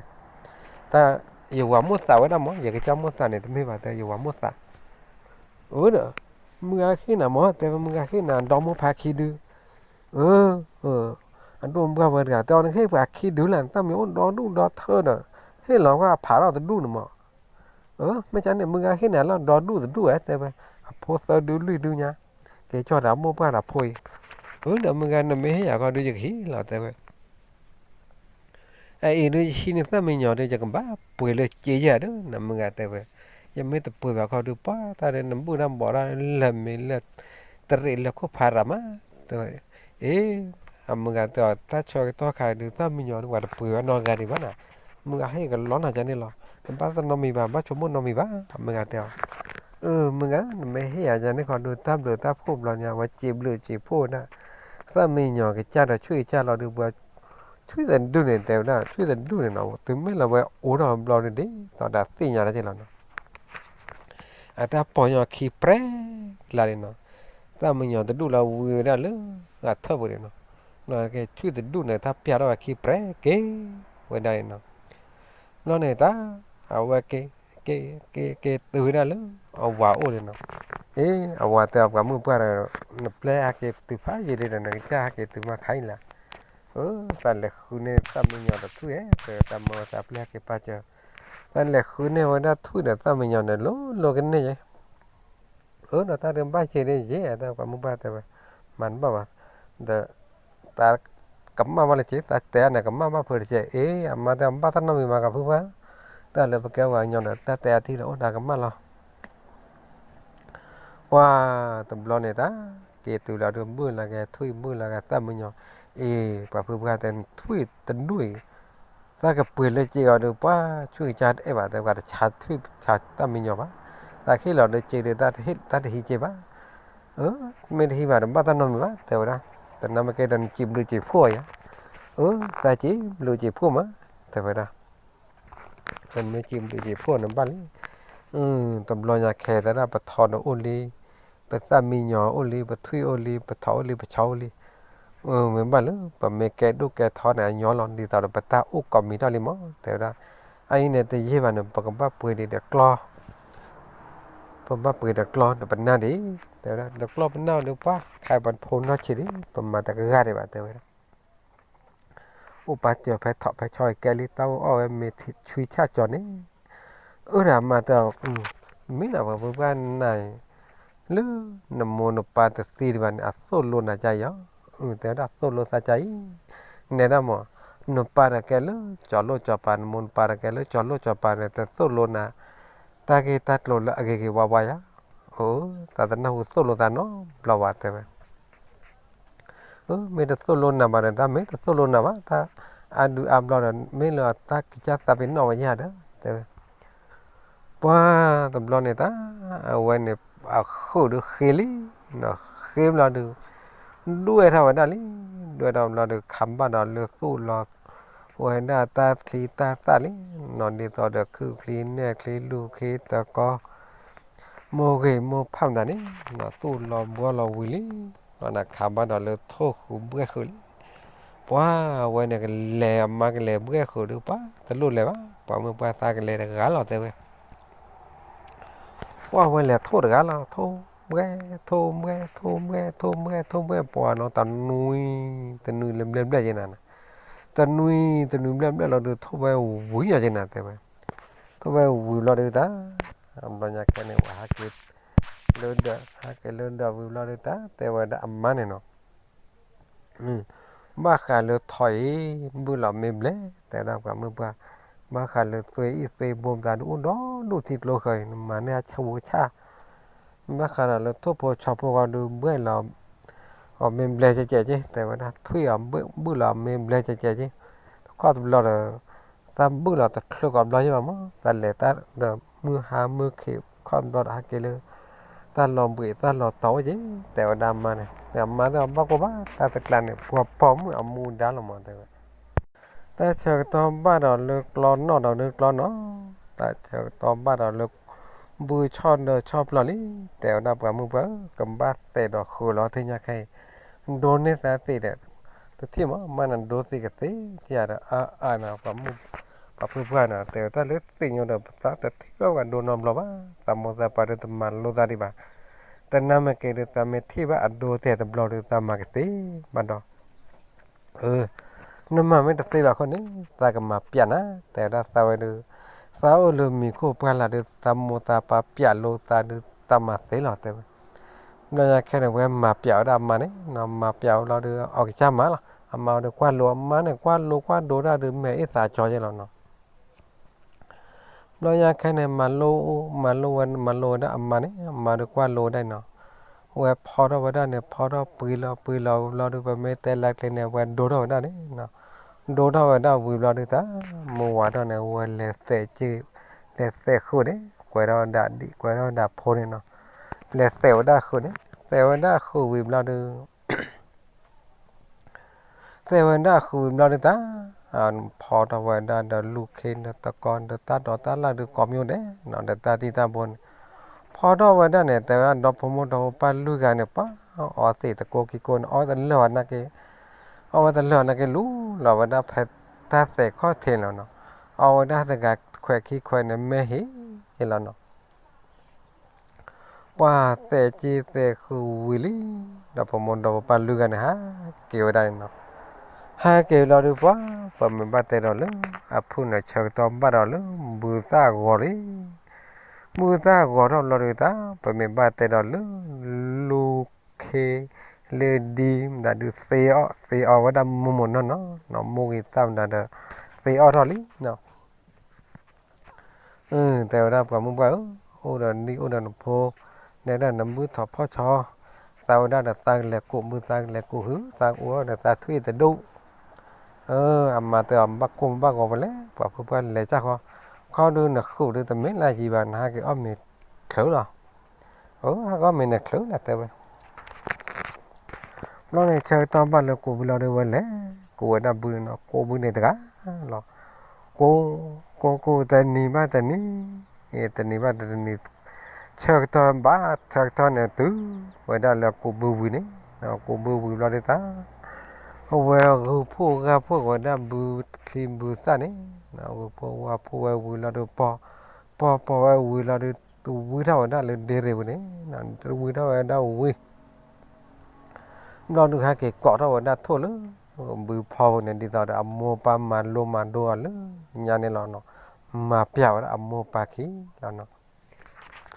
တၢ် ယဝၤမိၢ်သးဝဲဒၣ်မး ယကစၢ်မိၢ်သးန့ၣ် တမ့ၢ်ဘၣ်တဲ ယဝၤမိၢ်သး. အၢ ဒီး မုၢ်ဂၤဟ့ၣ်နၤမး တဲဝဲ မုၢ်ဂၤဟ့ၣ်နၤဒီမိၢ်ဖးခံဒု အၢ အဒိၣ်မုၢ်ပှၢ်ဝဲတဂၤ တဲအီၤ နကဟ့ၣ်ပှၤခံဒုလဲၣ် နတၢ်မံၤအိၣ်ဒီဒူၣ်ဒီထၢဒီး ဟ့ၣ်လီၤကွၢ်အဖးထီၣ်တဒူၣ်န့ၣ်မး. မ့ၢ်ကန့ၣ် မုၢ်ဂၤဟ့ၣ်နၤလီၤ ဒီဒူၣ်တဒူၣ်ဝဲ တဲဝဲ, အဖိသၢဒုလွံၢ်ဒုညါ, ကဲကၠီၣ်ဒီးမိၢ်ပှၢ်ဒီးဖိအံၤ, အၢ ဒီးမုၢ်ဂၤ နမ့ၢ်ဟ့ၣ်ယၤခီဒုး ယကဟံးလီၤ တဲဝဲ. အအံၤဒုး ယဟံးန့ၢ်သၣ်မံညီၤဒုး ယကဘၣ်ပှ့ၤလၢစ့ယဲၢ်ဒီး နမုၢ်ဂၤတဲဝဲ, ယမ့ၢ်တပှ့ၤဘၣ်ခီဒုး ပှၤတၢ်ဒုး နဘူၣ်တၢ်ဘီးတၢ်လၢာ်မ့ၢ်လၢာ် တရံးလၢခိၣ်ဖးရၤမး တဲဝဲ. အ့ အမုၢ်ဂၤတဲအီၤ တၢ်ဆၢကတီၢ်ခါဒုး သၣ်မံညီၤဒုး ပှၤတပှ့ၤဝဲနီတဂၤဒံးဘၣ်နၤ, မုၢ်ဂၤဟ့ၣ်ကလီနၤကန့ၣ်လီၤ, နဘၣ်သးနီတမံၤဘၣ် ဘၣ်ဆိကမိၣ်နီတမံၤဘၣ် အမုၢ်ဂၤတဲအီၤ. အၢ မုၢ်ဂၤ နမ့ၢ်ဟ့ၣ်ယၤယၤန့ၣ်ခီဒုး တၢ်ဘျုးတၢ်ဖှိၣ်ဘျီညါ ဝဲစံးဘျုးစံးဖှိၣ်ဒၣ်, သၣ်မံညီၤကစၢ်ဒီးဆွံၣ်ကစၢ်လီၤဒုး ပှၤဆွံၣ်တဒူၣ်န့ၣ် တဲဝဲဒၣ် ဆွံၣ်တဒူၣ်န့ၣ်နီၤ တုၤမ့ၢ်လၢဝဲအိၣ်ထီၣ်ဘျီဒုး ဒ်သိးဒီးသ့ၣ်ညါတၢ်က့လီၤနီၤ. အတၢ်ပီၢ်ညီခံပြဲကျါန့ၣ်နီၤ, သၣ်မံညီၤတဒူၣ်လၢဝံၤဝဲဒၣ်လၢအထၢၣ်ပူၤန့ၣ်နီၤ, ဆွံၣ်တဒူၣ်န့ၣ် တၢ်ပျၢ်ထီၣ်ဝဲခံပြဲက့ၤဝဲဒၣ်န့ၣ်နီၤ. ဘျီန့ၣ်တၢ် အဝဲက့ၤ က့ၤ က့ၤ က့ၤတုၤဝဲဒၣ်လၢအဝၤအိၣ်န့ၣ်နီၤ. အ့ အဝၤတဲအီၤ ပှၤမုၢ်ပှၢ်ဒီး နပျဲဟဲက့ၤတုၤဖးယံာ်လံဒီး နကစၢ်ဟဲက့ၤတုၤမးခါအံၤလၢ်. အၢ သးလဲၤဃုန့ၢ်သၣ်မံညီၤဒီးထွံၣ်ဧၢ, တၢ်မၢဝဲသးပျဲဟဲက့ၤပာ်စၢၤ, သးလဲၤဃုန့ၢ်ဝဲဒၣ်ထွံၣ်ဒီးသၣ်မံညီၤန့ၣ် လိၤလိၤကန့ၢ်ယဲ အၢ ဒီးတၢ်ဒုးဘၣ်ယဲၤဒ်ယဲၤ တၢ်ပှၤမုၢ်ပှၢ်တဲဝဲ, မၤတဘၣ်ဘၣ်, ဒီး တၢ်ကမၣ်ဘၣ်လၢက့ၤ တၢ်တဲအါန့ၣ် ကမၣ်ဘၣ်ဖုးတက့ၢ်. အ့ အမါတဲဘၣ်သးနီတမံၤမး ကဖုဖု, တၢ်လၢပကဲဝဲညီဒီး တၢ်တဲအါထံၣ်ဒီး အိၣ်ဒီးကမၣ်လီၤ. ပှၤတဘျီန့ၣ်တၢ် က့ၤတုၤလီၤဒုး ဘုၣ်လီၤက့ၤထွံၣ် ဘုၣ်လီၤက့ၤသၣ်မံညီၤ, အ့ ပှၤဖုဖုတဲ ထွံၣ်တဒူၣ်အံၤ သးကပှ့ၤလၢစ့အီၤဒီး ပှၤဆွံၣ်ကစၢ်တအဲၣ်ဘၣ် တဲဝဲ တဆါထွံၣ်ဆါသၣ်မံညီၤဘၣ်, သးဟ့ၣ်လီၤဒီးစ့ဒီး တၢ်တဟံးစ့ဘၣ်. အၢ မ့ၢ်တဟံးဘၣ်ဒီး ဘၣ်သးနီတမံၤဘၣ် တဲဝဲဒၣ်, တနာ်မ့ၢ်ကဲဒီး နစံးဘျုးစံးဖှိၣ်ယၤ, အၢ သးစံးဘျုးစံးဖှိၣ်မး တဲဝဲဒၣ်. မ့ၢ်စံးဘျုးစံးဖှိၣ်နဘၣ်လံ, တဘျီညါခဲသဒၣ် ပထိးဒီးအိၣ်လံ, ပသၣ်မံညီၤအိၣ်လံ, ပထွံၣ်အိၣ်လံ, ပထိးအိၣ်လံ, ပဆီအိၣ်လံ, မ့ၢ်ဘၣ်လၢ ပမ့ၢ်ကဲဒိၣ်ကဲထီန့ၣ် အညီလီၤ ဒ်သိးဒီးပတၢ်အိၣ်ကိးမံၤထီၣ်လံမး တဲဝဲဒၣ်. အအံၤန့ၣ်တယံာ်ဘၣ်န့ၣ် ပကဘၣ်ပှ့ၤဒံးဒီးကျီ ပဘၣ်ပှ့ၤဒီးကျီဒီးပနၢ်ဒံး တဲဝဲဒၣ်, ဒီးကျီပနၢ်ဒီး ပှၤခါပဖိနီၢ်ဆံးဒံး ပမၤတကဂၤဒံးဘၣ် တဲဝဲဒၣ်. အိၣ်ပာ်စၢၤဖဲထိးဖဲဆီအံၤ ကဲလံ တၢ်အိၣ်အီၣ်ဝဲမ့ၢ်ဆံဆၣ်ကၠီန့ၣ်, အၢ ဒီးအမါတဲအီၤ, မ့ၢ်လၢပှၤဖုပှၢ်နၤအံၤ လၢနမိၢ်နပၢ်တသံဒံးဘၣ်န့ၣ် အသိၣ်လိနၤကါအံၤဧါ, တဲဝဲဒၣ် သိၣ်လိသးကါအံၤ, နဲဒၣ်မး နပၢ်တကဲလၢကၠီၤလိၣ်ကၠီၤပၤ နမိၢ်နပၢ်တကဲလၢကၠီၤလိၣ်ကၠီၤပၤန့ၣ် တသိၣ်လိနၤ တၢ်ဂ့ၢ်တၢ်ကျိၤလၢအဂ့ၤဂ့ၤဝါဝါယၤ, အၢ သးတနၢ်ဟူသိၣ်လိသးနီတဘျီဘၣ် တဲဝဲ. အၢ မ့ၢ်တသိၣ်လိနၤဘၣ်ဒီး တၢ်မ့ၢ်တသိၣ်လိနၤဘၣ် တၢ်အါဒုးအါဘျီဒီး မ့ၢ်လၢတၢ်ကစၢ်သးပ့ၤနီၣ်ဝဲယၤဒီး တဲဝဲ. ပှၤတဘျီန့ၣ်တၢ် အဝဲန့ၣ် အဃုာ်ဒီးဃ့လံ, ဒီးဃ့ဘျီဒုး ဒွဲၣ်ထီၣ်ဝဲဒၣ်လံ, ဒွဲၣ်ထီၣ်ဘျီဒီး ခးဘၣ်ဒီးလၢသူၣ်လီၤဝဲဒၣ်တၢ်ချံတၢ်သၣ်လံ, နီၢ်ဒ်သိးဒီးခုၣ်ချံနဲၣ်ချံလူၢ်ချံတကီ မိၢ်ဂ့ၤမိၢ်ဖးမတၤန့ၣ် နီၢ်သူၣ်လီၤဘှီလီၤဝံၤလံ, နီၢ်နခးဘၣ်ဒီးလၢထိၣ်ဃုာ်ဘှဲၣ်ဃုာ်လံ. ပှၤဝဲန့ၣ်ကလဲၤအမါကလဲၤဘှဲၣ်ဃုာ်ဒီး ပှၤတလိၣ်လဲၤဘၣ်, ပှၤမုၢ်ပှၢ်သးကလဲၤတဂၤလီၤ တဲဝဲ. ပှၤဝဲလဲၤထိၣ်တဂၤလီၤ, ထိၣ်ဘှဲၣ် ထိၣ်ဘှဲၣ် ထိၣ်ဘှဲၣ် ထိၣ်ဘှဲၣ် ထိၣ်ဘှဲၣ် ပှၤနီၤ တနွံ တနွံလၢဘျဲၣ်ဘျဲၣ်က့နၤ, တနွံ တနွံဘျဲၣ်ဘျဲၣ်လီၤဒီး ထိၣ်ဘှဲၣ်ဝံၤညီက့နၤ တဲဝဲ. ထိၣ်ဘှဲၣ်ဝံၤဘျီဒီးတၢ် ဘျီညါခဲန့ၣ် ပှၤဟးက့ၤလၢဒၢး ဟးက့ၤလၢဒၢးဝံၤဘျီဒီးတၢ် တဲဝဲဒၣ်အမါန့ၣ်နီၤ ဘၣ်ဃးလၢထိၣ်အံၤ ဘုၣ်လီၤမ့ၢ်ဘျဲၣ် တဲဒၣ်ပှၤမုၢ်ပှၢ်, ဘၣ်ဃးလၢသွ့အံၣ်သွ့ဘိမတၤဒုး အိၣ်ဒီဒူၣ်ထံကျိဃၢၤအံၤ နမၤန့ၢ်အဆူအဆၣ်, ဘၣ်ဃးဒီးလၢထိၣ်ဖိဆီဖိဂီၢ်ဒုး ဘှဲၣ်လီၤ အီၤမ့ၢ်ဘျဲၣ်ကဲကဲက့ တဲဝဲဒၣ်, ထွံၣ်အီၤ ဘုၣ်လီၤမ့ၢ်ဘျဲၣ်ကဲကဲက့, တခီတဘျီဒီး သးဘုၣ်လီၤတချုးကီးဘျီယဘၣ်မး, သးလဲၤတၢ်ဒီးမုၢ်ဟါမုၢ်ခ့း ခီတဘျီဒီးဟဲက့ၤလၢ တၢ်လီၤဘှံးတၢ်လီၤတီၤအိၣ်က့, တဲဝဲဒၣ်မါန့ၣ်, အမါတဲအီၤ ဘၣ်ကိၢ်ဘၣ် တၢ်တကျါန့ၣ် ပှၤပိာ်မုၣ်အမူဒါလီၤမး တဲဝဲ. တၢ်ဆၢကတီၢ်ဘၣ်ဒီးလၢကျီနီၣ်ဒီးလၢကျီနီၣ်, တၢ်ဆၢကတီၢ်ဘၣ်ဒီးလၢ ဘုၣ်ဆီၣ်ဒၢဆီၣ်ဖျီၣ်လံ, တဲဝဲဒၣ်ပှၤမုၢ်ပှၢ်ဧၢ, ကဘၣ်သဲးဒီးဃုာ်လီၤ ထံၣ်ညါခဲအံၤ, ဒိးန့ၢ်သးသ့ဒီး တထံၣ်မး မါန့ၣ်ဒိသံကသ့ ထံၣ်ယၤဒီး အါအါန့ၣ် ပှၤမုၢ် ပှၤဖုပှၢ်န့ၣ် တဲဝဲတၢ်လၢသ့ၣ်ညိဒီး ပသးတထံၣ်ဘၣ်ပှၤဒိနီတဘျီဘၣ်, သးမိၢ်သးပၢ်ဒီးတမၤလိသးဒံးဘၣ်, တနာ်မ့ၢ်က့ၤဒီး သးမ့ၢ်ထံၣ်ဘၣ်အဒိတဲာ်တဘျီဒီး သးမၤကသ့ဘၣ်ဒီး အၢ နမၤမ့ၢ်တသ့ဘၣ်အဃိန့ၣ် သးကမၤပျးနၤ တဲဝဲဒၣ်သးဝဲဒီး သးအိၣ်လၢမံၤခိၣ်ပှၢ်လၢ်ဒုး သးမိၢ်သးပၢ်ပျးလိသးဒုး သးမၤသ့လီၤ တဲဝဲ. ဘျီညါခဲန့ၣ် ဝဲမၤပျးဝဲဒၣ်အမါန့ၣ်နီၤ, မၤပျးဝဲလီၤဒုး အီၣ်ကစၢ်မၤလီၤ. အမါဝဲဒုးကွၢ်လိအမါန့ၣ် ကွၢ်လိကွၢ်ဒိဒၣ်ဒုး မ့ၢ်အ့ၣ်သးကၠီယဲလီၤနီၤ. ဘျီညါခဲန့ၣ် မၤလိ မၤလိဝဲ မၤလိဝဲဒၣ်အမါန့ၣ် အမါဒုးကွၢ်လိဝဲဒၣ်နီၤ. ဝဲဖီထီၣ်ဝဲဒၣ်န့ၣ် ဖီထီၣ်ပှံၤလီၤပှံၤလီၤဝံၤဘျီဒုး ပမ့ၢ်တဲလၢကျဲန့ၣ် ဝဲဒိထီၣ်ဝဲဒၣ်န့ၣ်နီၤ. ဒိထီၣ်ဝဲဒၣ်ဝံၤဘျီဒုး သးမိၢ်ဝၤထီၣ်န့ၣ် ဝဲလဲၤသဲးက့ၤ လဲၤသဲးဃုာ်န့ၣ် ကွဲးထီၣ်ဝဲဒၣ်ဒံၣ် ကွဲးထီၣ်ဝဲဒၣ်ဖိန့ၣ်နီၤ. လဲၤသဲးဝဲဒၣ်ဃုာ်န့ၣ် သဲးဝဲဒၣ်ဃုာ်ဝံၤဘျီဒုး သဲးဝဲဒၣ်ဃုာ်ဝံၤဘျီဒုးသး ဖီထီၣ်ဝဲဒၣ်ဒီးလူၢ်ခ့ဒီးသကီဒီးတၢ်ဒိးတၢ်လၢ်ဒုးကိးမံၤဒဲးနီၤ ဒီးတၢ်သံၣ်တၢ်ဘိန့ၣ် ဖီထီၣ်ဝဲဒၣ်န့ၣ် တဲဝဲဒၣ်ဒီဖိမိၢ်ဒီဖိပၢ်လွံၢ်ဂၤန့ၣ် ပှၤအီသံးတကိးခံကိးန့ၣ် အီဝဲတလၢာ်ဘၣ်နာ်က့ အီဝဲတလၢာ်နာ်က့ လူလီၤဝဲဒၣ်ဖဲတၢ်သဲးခီၣ်ထံးလီၤနီၤ. အီဝဲဒၣ်တဂၤခွဲးခံခွဲးန့ၣ် မ့ၢ်ဟ့ၣ်လီၤနီၤ. ပှၤသဲးက့ၤသဲးဃုာ်ဝံၤလံ ဒီးဖိမိၢ်ဒီဖိပၢ်လွံၢ်ဂၤန့ၣ် ဟးက့ၤဝဲဒၣ်န့ၣ်နီၤ. ဟဲက့ၤလီၤဒုးပှၤ ပမ့ၢ်ဘၣ်တဲဒီးလၢ အဖုၣ်န့ၣ်ဆၢကတီၢ်ဘၣ်ဒီးလၢ ဘုသၣ်ဂီၤလံ. ဘုသၣ်ဂီၤထီၣ်ဘျီဒုးသး ပမ့ၢ်ဘၣ်တဲဒီးလၢ လူၢ်ခ့ လၢဒ်မတၤဒုး သ့အီၣ်သ့အီဝဲဒၣ်မိၢ်မိၢ်နီၢ်နီၢ်နီၤ မိၢ်ဂ့ၤသၣ်မတၤဒီး သ့အီၣ်ထီၣ်လံနီၤ. တဲဝဲဒၣ်ပှၤမုၢ်ပှၢ်ဧၢ, အိၣ်ဒီးနံၣ်အိၣ်ဒီးနဖိ, နဲဒၣ်နဘုၣ်ထီၣ်ဖီၣ်ဆီ, သးဝဲဒၣ်ဒီးသးကလဲၤကူးဘု သးကလဲၤကူးဟု, သးအိၣ်ဒီးသးထွံၣ်တဒူၣ်, အမၤတဲအီၤဘၣ်ကိၢ်ဘၣ်ဂီၤဝဲလဲၣ်, ပှၤဖိပှၢ်လဲၤကၢ်ဃီ, ခီဒုးနဃုာ်ဒုးတမ့ၢ်လၢယံၤဘၣ် နဟးက့ၤအီၣ်မ့ၤချုးလီၤ, ဟးက့ၤအီၣ်မ့ၤန့ၣ်ချုးလီၤတဲဝဲ ဘျီန့ၣ် ဆၢကတီၢ်ဘၣ်လၢကူးဘုလီၤဒုးဝဲလဲၣ်, ကူးဝဲဒၣ်ဘုန့ၣ်နီၤ, ကူးဘုန့ၣ်တဂၤလီၤ, ကူး, ကူး, ကူး တနံၤဘၣ်တနံၤ, တနံၤဘၣ်တနံၤ, ဆၢကတီၢ်ဘၣ်ဆၢကတီၢ်န့ၣ် တုၤဝဲဒၣ်လၢကူးဘုဝံၤန့ၣ်, ကူးဘုဝံၤဘျီဒုးသး, အဝဲဂုာ်ဖှိၣ်ဂာ်ဖှိၣ်ဝဲဒၣ်ဘုချံဘုသၣ်န့ၣ်, ဂုာ်ဖှိၣ်ဂာ်ဖှိၣ်ဝဲဝံၤလီၤဒုးပီၢ်, ပီၢ်ပီၢ်ဝဲဝံၤလီၤဒုး, ဝံထီၣ်ဝဲဒၣ်လၢဒ့ရ့ၣ်ပူၤန့ၣ်, ဝံထီၣ်ဝဲဒၣ်ဝံၤ ဘျီဒုးဟဲက့ၤကိးထီၣ်ဝဲဒၣ်ထိၣ်လၢ ဘုဖီပူၤန့ၣ် ဒ်သိးဒီးအမိၢ်ပၢ်မၤလိမၤဒိအီၤလၢညါန့ၣ်လီၤနီၤ, မၤပျၢ်ဝဲဒၣ်အမိၢ်ပၢ်ခံလီၤနီၤ,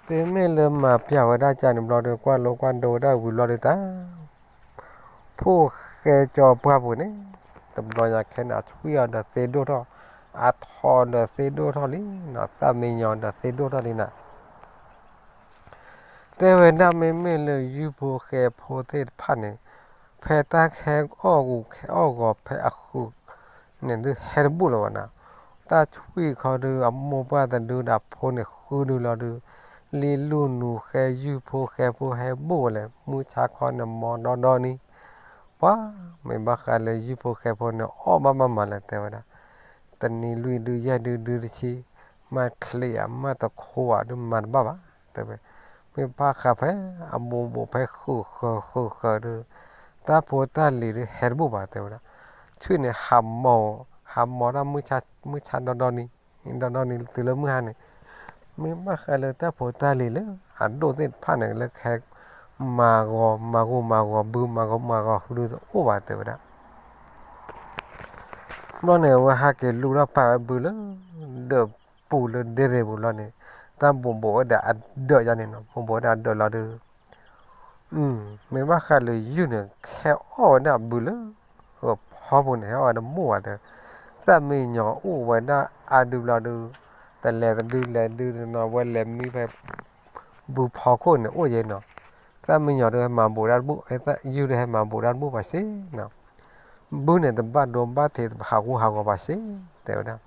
တုၤမ့ၢ်လၢမၤပျၢ်ဝဲဒၣ်ကၢ်န့ၣ်ဘျီဒုး ကွၢ်လိကွၢ်ဒိဝဲဒၣ်ဝံၤဘျီဒုးသး, ဖိၣ်ဃဲကၠီပှၢ်ပူၤန့ၣ်, တဘျီညါခဲန့ၣ် အထွံၣ်အီၤဒီးသ့ဒိၣ်ထီၣ်, အထိးဒီးသ့ဒိၣ်ထီၣ်လံနီၤ, သၣ်မံညီၤဒီးသ့ဒိၣ်ထီၣ်လံနီၤ တဲဝဲဒၣ်မ့မ့ၢ်လၢယုၢ်ဖိဃဲဖိသ့ၣ်တဖၣ်န့ၣ်, ဖဲတၢ်ဟဲအီၣ်ဂူာ်ဟဲအီၣ်ဂီၤဖဲအဃုာ်န့ၣ်ဒုးဟဲတဘူၣ်လၢၤဘၣ်နီၤ, တၢ်ထွံၣ်ခီဒုး အမိၢ်ပှၢ်တဒုဒီးအဖိန့ၣ်ဃုဒုလီၤဒုး, လံလူၢ်နူၤဃဲယုၢ်ဖိဃဲဖိဟဲဘူၣ်ဝဲလဲၣ်, မုၢ်ဆါခီန့ၣ်မီဒီဒီနံၤ, ပှၤမ့ၢ်ဘၣ်ဃးလၢယုၢ်ဖိဃဲဖိန့ၣ် အီၣ်ဘၣ်မးမးလဲၣ်တဲဝဲဒၣ် တနံၤလွံၢ်ဒုယဲၢ်ဒုဒုတဆံ, မၤချံးဧါ မၤတခိးဧါဒုးမၤတဘၣ်ဘၣ် တဲဝဲ, မ့ၢ်ဘၣ်ဃးဖဲအဘူးဘူးဖဲဃုာ်ဃၢၤဃုာ်ဃၢၤဒုး, တၢ်ဖိတၢ်လံၤဒုးဟဲတဘူၣ်ဘၣ်တဲဝဲဒၣ်, ထွံၣ်န့ၣ် ဟးမီၤတၢ်မုၢ်ဆါဒီဒီနံၤ, ဒီဒီနံၤတုၤလၢမုၢ်ဟါန့ၣ်, မ့ၢ်ဘၣ်ဃးလၢတၢ်ဖိတၢ်လံၤလၢအဒိၣ်သ့ၣ်တဖၣ်န့ၣ် လၢကဟဲမၤဂီၤမၤဂိၢ်မၤဂီၤဘုမၤဂီၤမၤဂီၤဃုဒုးတအိၣ်ဘၣ်တဲဝဲဒၣ် ဘျီန့ၣ် အဝဲဟဲက့ၤလူၤထီၣ်ပာ်ဝဲဘုလၢ ဒၢးပူၤလၢဒ့ရ့ၣ်ပူၤလီၤန့ၣ်, တၢ်ဘူးဘူးဝဲဒၣ်အဒၢးယါန့ၣ်နီၤ, ဘူးဘူးဝဲဒၣ်အဒၢးလီၤဒုး, မ့ၢ်ဘၣ်ဃးလၢယုၢ်န့ၣ် ဟဲအီၣ်ဝဲဒၣ်ဘုလၢ ဂီၤဖီပူၤန့ၣ် ဟဲအီၣ်ဝဲတဘူၣ်ဘၣ်ဒီး, သၣ်မံညီၤအိၣ်ဝဲဒၣ်အါဒုးဘျီဒုး, တလဲၤတဒုလဲၤဒုနီၤ ဝဲလဲၤမံဖဲ ဘုဖီခိၣ်န့ၣ်အိၣ်ယဲနီၤ, သၣ်မံညီၤဒုးဟဲမၤဘူးတၢ်တဘူၣ်, ယုၢ်ဒုးဟဲမၤဘူးတၢ်တဘူၣ်ဘၣ်စ့နီၤ, ဘုန့ၣ်တဘၣ်ဒိဘၣ်ထံးဟးဂူာ်ဟးဂီၤဘၣ်စ့, တဲဝဲဒၣ်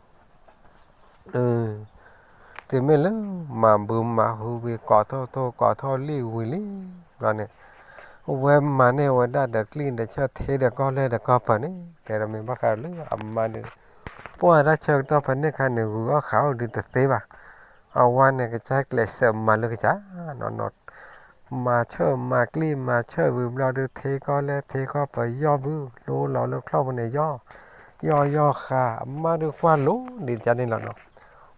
တုၤမ့ၢ်လၢ မၤဘုမၤဟုဝံၤ ကိးထီၣ်ထိၣ်ကိးထီၣ်လံၣ်ဝံၤလံ, ဘျီန့ၣ် ဝဲမၤန့ၢ်ဝဲဒၣ်ဒီးကျံၣ်ဒီးဆၢထံဒီးကီၢ်လဲၢ်ဒီးကီၢ်ပၤန့ၣ် တဲဒီးမ့ၢ်ဘၣ်ဃးလၢအမါဒီး, ပှၢ်တၢ်ဆၢကတီၢ်ဖဲန့ၣ်ခါန့ၣ် ဂုၤအီၣ်ဃးအီၣ်ဒုးတသ့ဘၣ်, အဝဲန့ၣ်ကစၢ်ကျဲးစၢးမၤလၢကစၢ်နီၤ မၤဆၢၣ်မၤကျံၣ်မၤဆၢၣ်ဝံၤဘျီဒုး ထံကီၢ်လဲၢ်ထံကီၢ်ပယီၤဘု လိလီၤလၢချီၣ်ဖိန့ၣ်ယီၢ်, ယီၢ်ယီၢ်ဃာ် အမါဒုးကွၢ်လိဒ်ကန့ၣ်လီၤနီၤ,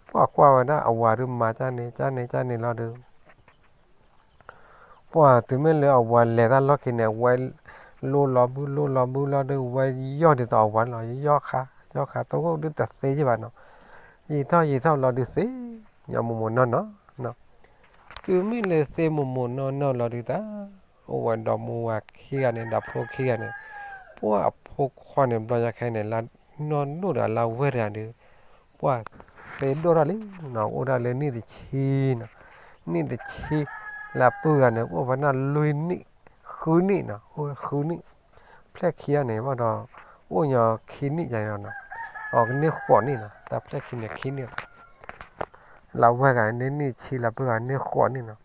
ပှၢ်ကွၢ်ဝဲဒၣ်အဝၤဒုးမၤကန့ၣ်ကန့ၣ်ကန့ၣ်လီၤဒုး ပှၢ်တုၤမ့ၢ်လၢအဝၤလဲၤတၢ်လီၢ်ခံန့ၣ် အဝဲလိလီၤဘုလိလီၤဘုလီၤဒုး ဝဲယီၢ်ဒ်သိးအဝၤန့ၣ်လီၤ, ယီၢ်ဃာ် ယီၢ်ဃာ်တအိၣ်ဒုးတသ့ယဘၣ်နီၤ, ယံာ်ထီၣ်ယံာ်ထီၣ်လီၤဒုးသ့, ညီမိၢ်မိၢ်နီၢ်နီၢ်, တုၤမ့ၢ်လၢသ့မိၢ်မိၢ်နီၢ်နီၢ်လီၤဒုးတၢ်, အိၣ်ဝဲဒီမါဝၤခံဂၤန့ၣ် ဒီဖိခံဂၤန့ၣ်, ပှၢ်အဖိခွါန့ၣ် ဘျီညါခဲန့ၣ် လၢနီၢ်ဒိၣ်ဒီးလၢဝဲၢ်တဂၤဒီး, ပှၢ်သ့ဒိၣ်ထီၣ်လံနီၤ, အိၣ်ဒၣ်လၢနံၣ်တဆံနီၤ, နံၣ်တဆံ လၢပုၢ်ဂၤန့ၣ် အိၣ်ဝဲဒၣ်လွံၢ်နံၣ်, ဃုနံၣ်နီၤ, အိၣ်ဃုနံၣ်, ဖျဲၣ်ခံဂၤန့ၣ်ဘၣ်ဒီး, အိၣ်ညီခံနံၣ်ယၤန့ၣ်လီၤနီၤ, အကန့ၢ်ဃိးနံၣ်နီၤ, တၢ်ဖျဲၣ်ခံန့ၣ်ခံနံၣ်, လၢဝဲၢ်ဂၤန့ၣ်နံၣ်တဆံ လၢပုၢ်ဂၤန့ၣ်ဃိးနံၣ်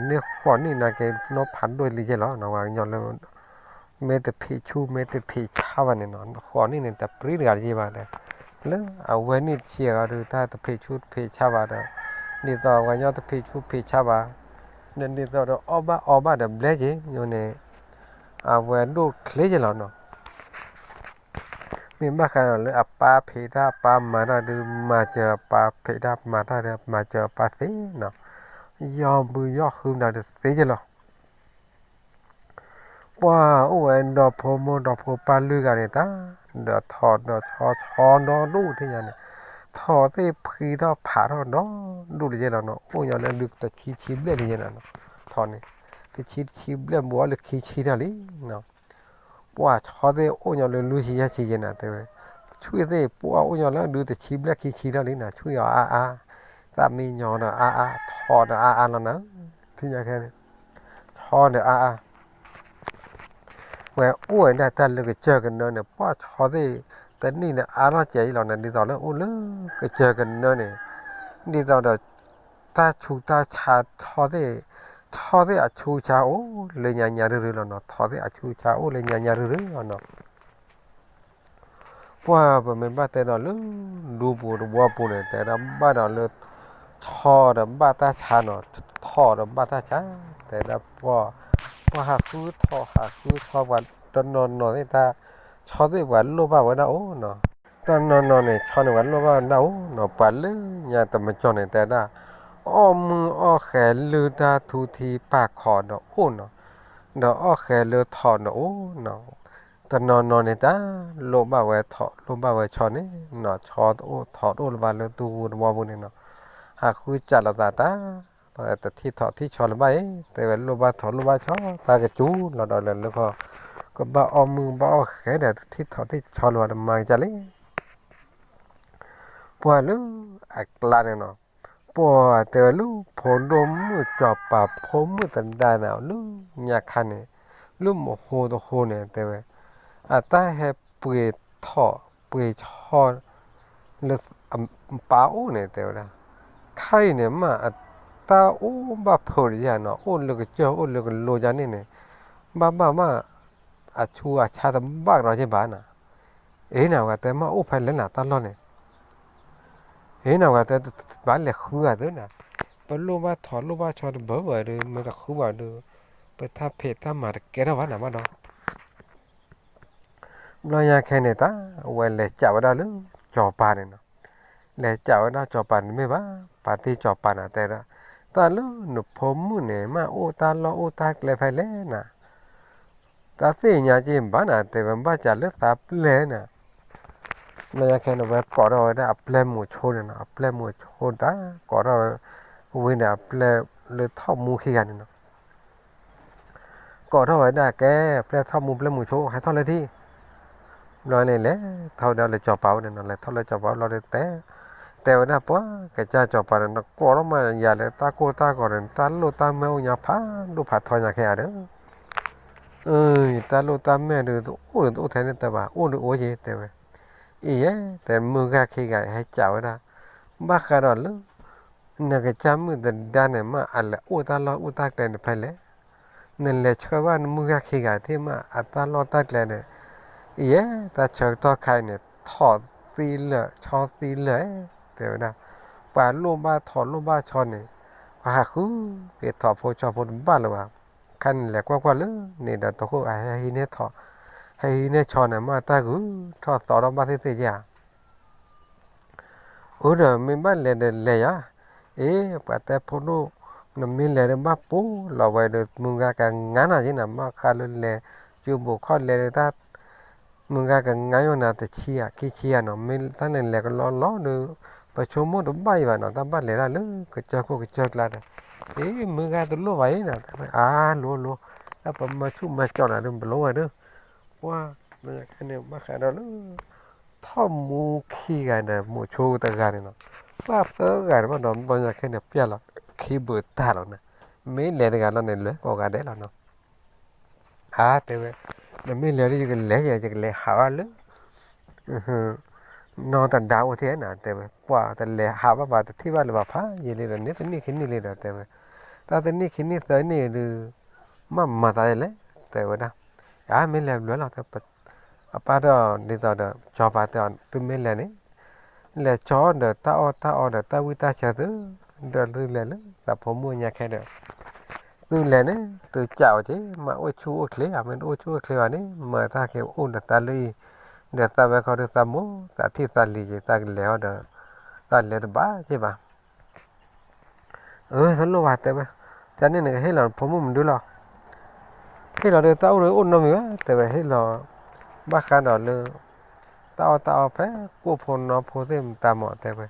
နီၤ ပှၢ်န့ၢ်ဃိးနံၣ်နာ်က့ နီၢ်ဖးဒိၣ်လံယဲလီၤနီၤ, ပှၤကညီလၢ မ့ၢ်တဖံးဆူၣ်မ့ၢ်တဖံးဆါဘၣ်န့ၣ်နီၤ, ဃိးနံၣ်န့ၣ် တပြံတဂၤတယဲဘၣ်ဒီး, လၢအဝဲနံၣ်တဆံအဂီၢ်ဒီး တၢ်တဖံးဆူၣ်တဖံးဆါဘၣ်ဒီး, ဒ်သိးပှၤကညီတဖံးဆူၣ်တဖံးဆါဘၣ်, ဒ်သိးဒီးအီၣ်ဘၣ်အီဘၣ်ဒီးဘျဲၣ်က့ၤန့ၣ်, အဝဲဒိၣ်ချ့ယဲလီၤနီၤ မ့ၢ်ဘၣ်ဃးဒီးလၢအပၢ်ဖံးတၢ် အပၢ်မၤတၢ်ဒီး မၤစၢၤအပၢ်, ဖံးတၢ်မၤတၢ်ဒီး မၤစၢၤအပၢ်သ့နီၤ, ယီၢ်ဘုယီၢ်ဟုမတၤဒီးသ့ယဲလီၤ. ပှၢ်အိၣ်ဝဲဒီဖိမိၢ်ဒီဖိပၢ်လွံၢ်ဂၤန့ၣ်တၢ်, ဒီးထိးဒီးဆီဆီဒီဒူၣ်ထဲယၤန့ၣ်, ထိးသ့ၣ်ဖှံထီၣ်ဖးထီၣ်ဒီဒူၣ်လၢယဲလီၤနီၤ, အိၣ်ညီလၢဒုးတဆံဆံဘျဲၣ်လံယဲနီၤ, ထိးန့ၣ်, တဆံတဆံဘျဲၣ်ဘူးအီၤလၢခံဆံထီၣ်လံနီၤ ပှၢ်ဆီသ့ၣ်အိၣ်ညီလၢလွံၢ်ဆံယဲၢ်ဆံယဲနၤတဲဝဲ, ဆွံၣ်သ့ၣ်ပှၢ်အိၣ်ညီလၢဒုးတဆံဘျဲၣ်ခံဆံထီၣ်လံနၤ, ဆွံၣ်အီၤအါအါ, သးမံညီဒီးအါအါ, ထိးဒီးအါအါလီၤနၤ, ထံၣ်ညါခဲန့ၣ်, ဆီဒီးအါအါ, ဝဲအိၣ်ဝဲဒၣ်တၢ်လၢကစၢၢ်ကနၢန့ၣ် ပှၢ်ဆီသ့ၣ်တနံၣ်န့ၣ်အါထီၣ်ကဲအံၤလီၤနၤ, ဒ်သိးလၢအိၣ်လၢကစၢၢ်ကနၢန့ၣ်, ဒ်သိးဒီး တၢ်ဆူးတၢ်ဆါထီသ့ၣ်, ထီသ့ၣ်အဆူးဆါအိၣ်လၢညါညါရုၢ်ရုၢ်လီၤနီၤ, ထီသ့ၣ်အဆူးဆါအိၣ်လၢညါညါရုၢ်ရုၢ်လီၤနီၤ. ပှၢ်ပမ့ၢ်ဘၣ်တဲဒီးလၢ ဒူပူၤတဝီပူၤန့ၣ် တဲဒၣ်ဘၣ်ဒီးလၢ ဆီဒီးဘၣ်တၢ်ဆါနီၤ, ထိးဒီးဘၣ်တၢ်ဆါ, တဲဒၣ်ပှၢ်, ပှၢ်ဟးဃုထီၣ်ဟးဃုဆီပှၤတနီၤနီၤသ့ၣ်တၢ်, ဆီသ့ၣ်ပှၤလိၣ်ဘၣ်ဝဲဒၣ်အိၣ်နီၤ. တနီၤနီၤန့ၣ် ဆီန့ၣ်ပှၤလိၣ်ဘၣ်ဝဲဒၣ်အိၣ်နီၤ, ပှၤလၢညါတမကၠီန့ၣ် တဲဒၣ် အီၣ်မုၢ်အီၣ်ဃဲၤလၢတၢ်ထူထံပာ်ခီးဒီးအိၣ်နီၤ, ဒီးအီၣ်ဃဲၤလၢထိးဒီးအိၣ်နီၤ. တနီၤနီၤန့ၣ်တၢ် လိၣ်ဘၣ်ဝဲထိး လိၣ်ဘၣ်ဝဲဆီန့ၣ်နီၤ, ဆီတအိၣ်ထိးတအိၣ်လၢၤဘၣ်လၢဒူပူၤတဝီပူၤန့ၣ်နီၤ, ဟးဃုစးလိာ်သးတၢ်, တထံၣ်ထိးထံၣ်ဆီလၢၤဘၣ်အံၤ, တဲဝဲလိၣ်ဘၣ်ထိးလိၣ်ဘၣ်ဆီ တၢ်ကစူၤလီၤဒီးလၢလၢခီ, ကဘၣ်အီၣ်မုၢ်ဘၣ်အီၣ်ဃဲၤဒီးတထံၣ်ထိးထံၣ်ဆီလၢၤဘၣ်ဒီးမၤကစၢ်လံ ပှၤလၢအကျါန့ၣ်နီၤ, ပှၤတဲဝဲလၢဖိဒိၣ်မုၣ်စီၤပၤဖိမုၣ်သဒါန့ၣ် လၢညါခါန့ၣ်, လၢမဟိတဟိန့ၣ် တဲဝဲ, အတၢ်ဟဲပှ့ၤထိးပှ့ၤဆီ လၢပၢ်အိၣ်န့ၣ် တဲဝဲဒၣ်, ခါအံၤန့ၣ်မး အတၢ်အိၣ်ဘၣ်ဖုးတယၢ်နီၤ, အိၣ်လၢကစၢၢ်အိၣ်လၢကလိယါန့ၣ်န့ၣ်, ဘၣ်ဘၣ်မး အဆူးအဆါတဘၣ်ကဒီးယဲဘၣ်နၤ, အ့နၤဝဲတဲမ့ၢ်အိၣ်ဖဲလဲၣ်နၤတၢ်လီၢ်န့ၣ်, အ့နၤဝဲတဲဘၣ်လဲၤဃုဂၤသ့နၤ, ပလိၣ်ဘၣ်ထိးလိၣ်ဘၣ်ဆီတဘၣ်ဘၣ်ဒီး မ့ၢ်တဃုဘၣ်ဒီး ပတၢ်ဖံးတၢ်မၤတကဲထီၣ်ဘၣ်နၤဘၣ်ဒီး ဘျီညါခဲန့ၣ်တၢ် ဝဲလဲၤစံးဝဲဒၣ်လၢစီၤပၤန့ၣ်နီၤ, လဲၤစံးဝဲဒၣ်စီၤပၤန့ၣ်မ့ၢ်ဘၣ်, ပာ်တ့ၢ်စီၤပၤနၤတဲဒၣ်, တၢ်လၢနဖိမုၣ်န့ၣ် မ့ၢ်အိၣ်တၢ်လီၢ်အိၣ်တၢ်ကျဲဖဲလဲၣ်နၤ, တၢ်သ့ၣ်ညါက့ၤဘၣ်နၤ တဲဝဲဘၣ်စးလၢသးပျဲၢ်နၤ ဘျီညါခဲန့ၣ် ဝဲကိးထီၣ်ဝဲဒၣ်အပျဲၢ်မုၣ်ဆိန့ၣ်နီၤ, အပျဲၢ်မုၣ်ဆိတၢ် ကိးထီၣ်ဝဲ, ဝံၤန့ၣ်အပျဲၢ်လၢထီၣ်မူခံဂၤန့ၣ်နီၤ, ကိးထီၣ်ဝဲဒၣ်ကဲ အပျဲၢ်ထီၣ်မူပျဲၢ်မုၣ်ဆိ ဟဲထီၣ်လၢထံၣ်, ဘျီန့ၣ်လဲၤထီၣ်ဝဲဒၣ်လၢစီၤပၤအိၣ်န့ၣ်နီၤ, လဲၤထီၣ်လၢစီၤပၤအိၣ်လီၤဒီးတဲ, တဲဝဲဒၣ်ပှၤကစၢ်စီၤပၤန့ၣ် နကိးထီၣ်မးယၤလၢတၢ်ကိၢ်တၢ်ဂီၤန့ၣ် တၢ်လိၣ်တၢ်မဲအိၣ်ညါဖးဒိၣ်ဖးထီညါခဲဧါဒီး တၢ်လိၣ်တၢ်မဲဒီး တအိၣ်ဒီးတအိၣ်ထဲန့ၣ်တဲဘၣ်, အိၣ်ဒီးအိၣ်က့ၤ တဲဝဲ, အံၤယဲ, တဲမုၢ်ဂၤခံဂၤဟဲစံးဝဲဒၣ်, ဘၣ်ဃးဒီးလၢ နကစၢ်မုၣ်သဒါန့ၣ် မ့ၢ်အလဲၤအိၣ်တၢ်လီၢ်အိၣ်တၢ်ကျဲန့ၣ်ဖဲလဲၣ်, နလဲၤဆှၢဘၣ်နမုၢ်ဂၤခံဂၤတထံၣ်မး အတၢ်လီၢ်တၢ်ကျဲန့ၣ်, အံၤယဲ, တၢ်ဆၢကတီၢ်ခါအံၤန့ၣ် ထိးသံလၢာ်ဆီသံလၢာ်, တဲဝဲဒၣ်, ပှၤလိၣ်ဘၣ်ထိးလိၣ်ဘၣ်ဆီန့ၣ်, ပှၤဟးဃုက့ၤထိးဖိဆီဖိတဘၣ်လၢၤဘၣ်, ခါန့ၣ်လဲၤကွၢ်ကွၢ်လၢန့ၣ်ဒီးတဃိၣ် ဟဲဟံးန့ၢ်ထိး, ဟဲဟံးန့ၢ်ဆီန့ၣ် မ့ၢ်တၢ်ဂုၤထီၣ်သီထီၣ်ဘၣ်သ့ၣ်သ့ၣ်ဧါ အိၣ်ဒီးမ့ၢ်ဘၣ်လဲၤဒီးလဲၤယၤ, အ့ ပှၤတဲဖိဒိၣ်, နမ့ၢ်လဲၤဒီးဘၣ်ပူၤလီၤဝဲဒီး မုၢ်ဂၤကငါနၤက့နၤ ဘၣ်ဃးလၢလဲၤ ကၠိဘိးခီၣ်လဲၤဒီးတၢ် မုၢ်ဂၤကငါယိၣ်နၤတဆံဧါ ခံဆံဧါနီၤ, မ့ၢ်တၢ်န့ၣ်လဲၤကလီလီၤဒီး ပဆိကမိၣ်တဘၣ်အံၤဘၣ်နီၤ, တၢ်ဘၣ်လဲၤတၢ်လၢကစၢၢ်ခိၣ်ကစၢၢ်ကျါဒီး, အ့ မုၢ်ဂၤတလိၣ်ဘၣ်အံၤနီၤ, တဲဝဲ အါလိၤလိၤ, တၢ်ပမၤဆူၣ်မၤကၠီနၤဒုး ပလိၣ်ဝဲဒၣ်, ပှၤ ဘျီညါခဲန့ၣ် ဘၣ်ဃးဒီးလၢ ထီၣ်မူခံဂၤဒီး မိၤဆိတဂၤန့ၣ်နီၤ, ဘၣ်သၢဂၤန့ၣ်ဘၣ်ဒီး ဘျီညါခဲန့ၣ် ပျၢ်လီၤခံဘုးတၢ်လီၤနီၤ, မ့ၢ်လဲၤတဂၤလီၤန့ၣ် လဲၤကိးဂၤဒဲးလီၤနီၤ အါ တဲဝဲ, နမ့ၢ်လဲၤဒီး ယကလဲၤယဲ ယကလဲၤဟးဘၣ်လၢ နီၢ်တဒါအိၣ်ထဲနၤ တဲဝဲ, ပှၤတလဲၤဟးဘၣ်ဘၣ် တထံၣ်ဘၣ်လၢၤဘၣ်ဖးယံာ်လံဒီး န့ၢ်တနံၣ်ခံနံၣ်လံဒီး တဲဝဲ, တၢ်တနံၣ်ခံနံၣ်သၢနံၣ်ဒုး မ့ၢ်မၤသးယဲလဲၣ် တဲဝဲဒၣ်, အါ မ့ၢ်လဲၤဘျုးလီၤ တဲ အပၢ်ဒီးဒ်သိးဒီး ကၠီၤပၤတဲအီၤ သုမ့ၢ်လဲၤန့ၣ် လဲၤကၠီဒီးတၢ်အီၣ်တၢ်အီဒီးတၢ်ဝံၣ်တၢ်ဆၢသု, ဒီးသုလဲၤလၢသးဖိမုၣ်ညါခဲဒီး သုလဲၤန့ၣ် သုကးအီၤက့ၤ မၤအိၣ်ဆူၣ်အိၣ်ချ့ မ့ၢ်တအိၣ်ဆူၣ်အိၣ်ချ့ဘၣ်န့ၣ် မၤသးက့ၤအိၣ်ဒီးသးလၢအံၤ, ဒီးသးဝဲခီဒီးသးမိၢ် သးထံၣ်သးလံၤက့ၤ သးကလဲၤအီၤဒီး သးလဲၤတဘၣ်က့ၤဘၣ် အၢ တလိၣ်ဘၣ်တဲဝဲ, တၢ်န့ၣ်နကဟ့ၣ်လီၤဖိမုၣ်မနုၤလီၤ, ဟ့ၣ်လီၤဒီးတၢ်အိၣ်ဒီးအိၣ်နီတမံၤဘၣ် တဲဝဲ ဟ့ၣ်လီၤ, ဘၣ်ဃးဒီးလၢ တၢ်အီၣ်တၢ်အီဖဲ ကိၣ်ဖိနီဖိသ့ၣ်မတၤမး တဲဝဲ,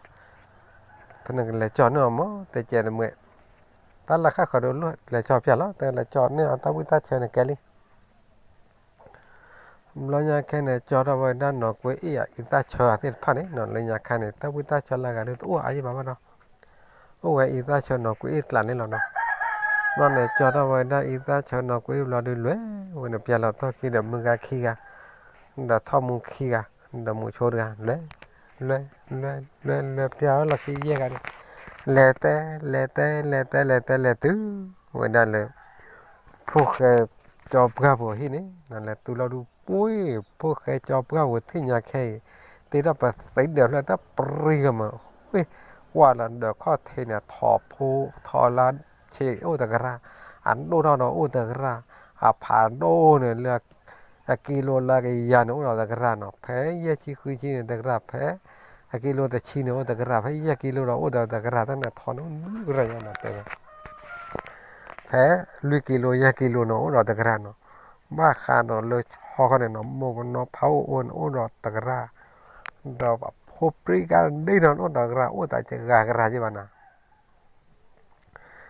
ဖဲနကလဲၤကၠီၤန့ၢ်အီၤမး တဲကဲတမှဲ, တၢ်လၢဃၣ်ဃၢၤဒီးလဲၤကၠီၤပျၢ်လီၤ တဲလဲၤကၠီၤန့ၢ်အီၤတၢ်ဝံၣ်တၢ်ဆၢန့ၣ်ကဲလံ ဘျီညါခဲန့ၣ် ကၠီထီၣ်ဝဲဒၣ်နီၢ်ကွ့အ့ၣ်အံသၣ်ဆၢအသ့ၣ်တဖၣ်န့ၣ်နီၤ လၢညါခါန့ၣ် တၢ်ဝံၣ်တၢ်ဆၢလၢအဂၤဒုးတအိၣ်အါယံာ်ဘၣ်ဘၣ်ဒီး အိၣ်ဝဲအံသၣ်ဆၢနီၢ်ကွ့အ့ၣ်ကျးန့ၣ်လီၤနီၤ. ဘျီန့ၣ် ကၠီထီၣ်ဝဲဒၣ်အံသၣ်ဆၢနီၢ်ကွ့အ့ၣ်ဘျီဒုး လဲၤဝဲန့ၣ် ပျၢ်လီၤထီၣ်ခံဒီးမုၢ်ဂၤခံဂၤ ဒီးထီၣ်မူခံဂၤ ဒီးမူဆိတဂၤ လဲၤ လဲၤ လဲၤ လဲၤ လဲၤ ပျၢ်လီၤခံယဲၢ်ဂၤန့ၣ် လဲၤတဲ လဲၤတဲ လဲၤတဲ လဲၤတဲ လဲၤတုၤဝဲဒၣ်လၢ ဖိၣ်ဃဲကၠီပှၢ်ပူၤဟံၣ်န့ၣ် လဲၤတုၤလီၤဒုး ပှ့ၢ် ဖိၣ်ဃဲကၠီပှၢ်ပူၤထံၣ်ညါခဲအံၤ တ့ထီၣ်ပသံဒၢးဖျၢၣ်တၢ်ပြံကမၢ ဝ့ၢ် ကွၢ်လီၤဒီးခီၣ်ထံးန့ၣ် ထိးဖိ ထိးလါဆံးအိၣ်တကရၢ် အဒိၣ်ထီၣ်ဒီးအိၣ်တကရၢ် အဖးဒိၣ်န့ၣ်လၢ အကံလိလၢကယၤန့ၣ်အိၣ်ဒီးတကရၢ်နီၤ ဖဲယဲၢ်ဆံဃုဆံန့ၣ်တကရၢ် ဖဲ အကံလိတဆံန့ၣ်အိၣ်တကရၢ် ဖဲယဲၢ်ကံလိဒီးအိၣ်ဒီးတကရၢ် တၢ်န့ၣ်ထိးန့ၣ်အိၣ်လွံၢ်ကရၢ်ညါနီၤ တဲဝဲ ဖဲလွံၢ်ကံလိ ယဲၢ်ကံလိန့ၣ် အိၣ်ဒီးတကရၢ်နီၤ, ဘၣ်ဃးဒီးလၢဟီၣ်ခီန့ၣ်နီၤ မိၢ်ကနီၤဖးအိၣ်အိၣ်န့ၣ် အိၣ်ဒီးတကရၢ်, ဒီးပှၤဖိပြံကါဒ့နီၤ အိၣ်ဒီးတကရၢ် အိၣ်သးကဂၤကရၢ်ယ့ၢ်ဘၣ်နီၤ,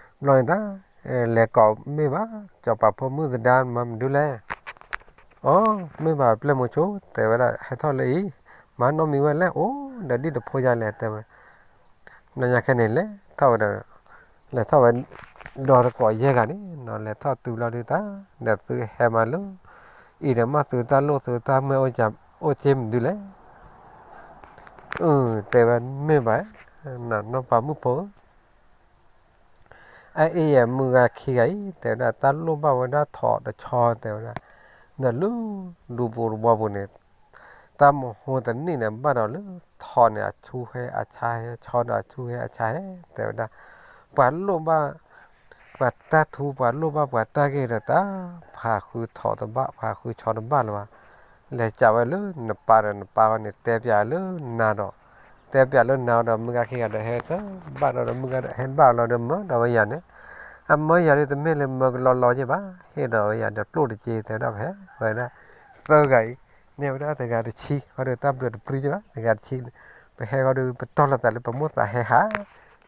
ဘျီန့ၣ်တၢ် လဲၤကိးမ့ၢ်ဘၣ် စီၤပၤဖိမုၣ်သဒါမၤမနုၤလဲၣ်, အိ မ့ၢ်ဘၣ်ပျဲၢ်မိၤဆိ တဲဝဲဒၣ် ဟဲထီၣ်လၢအံၤ, မၤနီတမံၤဝဲလဲၣ် အိၣ်ဒီးဒ်တဖိယါလဲၣ် တဲဝဲ ဘျီညါခဲန့ၣ် လဲၤထီၣ်ဝဲဒီး လဲၤထီၣ်ဝဲ ဒီးတကိးယဲၢ်ဂၤန့ၣ်နီၤ လဲၤထီၣ်တုၤလီၤဒုးတၢ် ဒီးသုဟဲမၤလၢ အံၤဒီးမ့ၢ်သုတၢ်လိၣ်သုတၢ်မၢအိၣ်ကၢ အိၣ်က့မနုၤလဲၣ်, အၢ တဲဝဲမ့ၢ်ဘၣ် နီၢ်ပၤမုၣ်ဖိ အအံၤယဲၢ်မုၢ်ဂၤခံဂၤအံၤ တဲဝဲဒၣ် တၢ်လိၣ်ဘၣ်ဝဲဒၣ်ထိးတဆီ တဲဝဲဒၣ်, ဒီးလၢဒူပူၤတဘီပူၤန့ၣ် တၢ်မဟိတနံၣ်န့ၣ် ဘၣ်ဒီးလၢထိးန့ၣ် အဆူဟဲအဆါဟဲ ဆီဒီးအဆူဟဲအဆါဟဲ တဲဝဲဒၣ်, ပှၤလိၣ်ဘၣ် ပှၤတၢ်ထူ ပှၤလိၣ်ဘၣ်ပှၤတၢ်ဂ့ၢ်ဒီးတၢ် ပှၤဃုထိးတဘၣ် ပှၤဃုဆီတဘၣ်လၢၤဘၣ်, လဲၤစံးဝဲလၢနပၢ်ဒီးနပၢ်ဝဲန့ၣ် တဲပၠးလၢနၤဒီး တဲပၠးလၢနၤဒီး မုၢ်ဂၤခံဂၤဒီးဟဲတဘၣ်ဒီး မုၢ်ဂၤဒီးဟဲဘၣ်လီၤဒီးမၢဒီးဝဲယၤန့ၣ်, အမၢယၤဒ်တမ့ၢ်လၢမၢကလီလီယ့ၢ်ဘၣ်, ဟ့ၣ်ဒီးဝဲယၤဒီးကျိၣ်တက့ၢ် တဲဝဲဒၣ် ပဟဲဝဲဒၣ် သၢဂၤအံၤ န့ၢ်ဝဲဒၣ်တဂၤတဆံ ဃီဒီးတၢ်ဘျုးတပြံက့ၢ်ဘၣ် တဂၤတဆံန့ၣ်, ပဟဲဃီဒီး ပတီၢ်လိာ်သးလၢပမိၢ်သးဟဲဟး,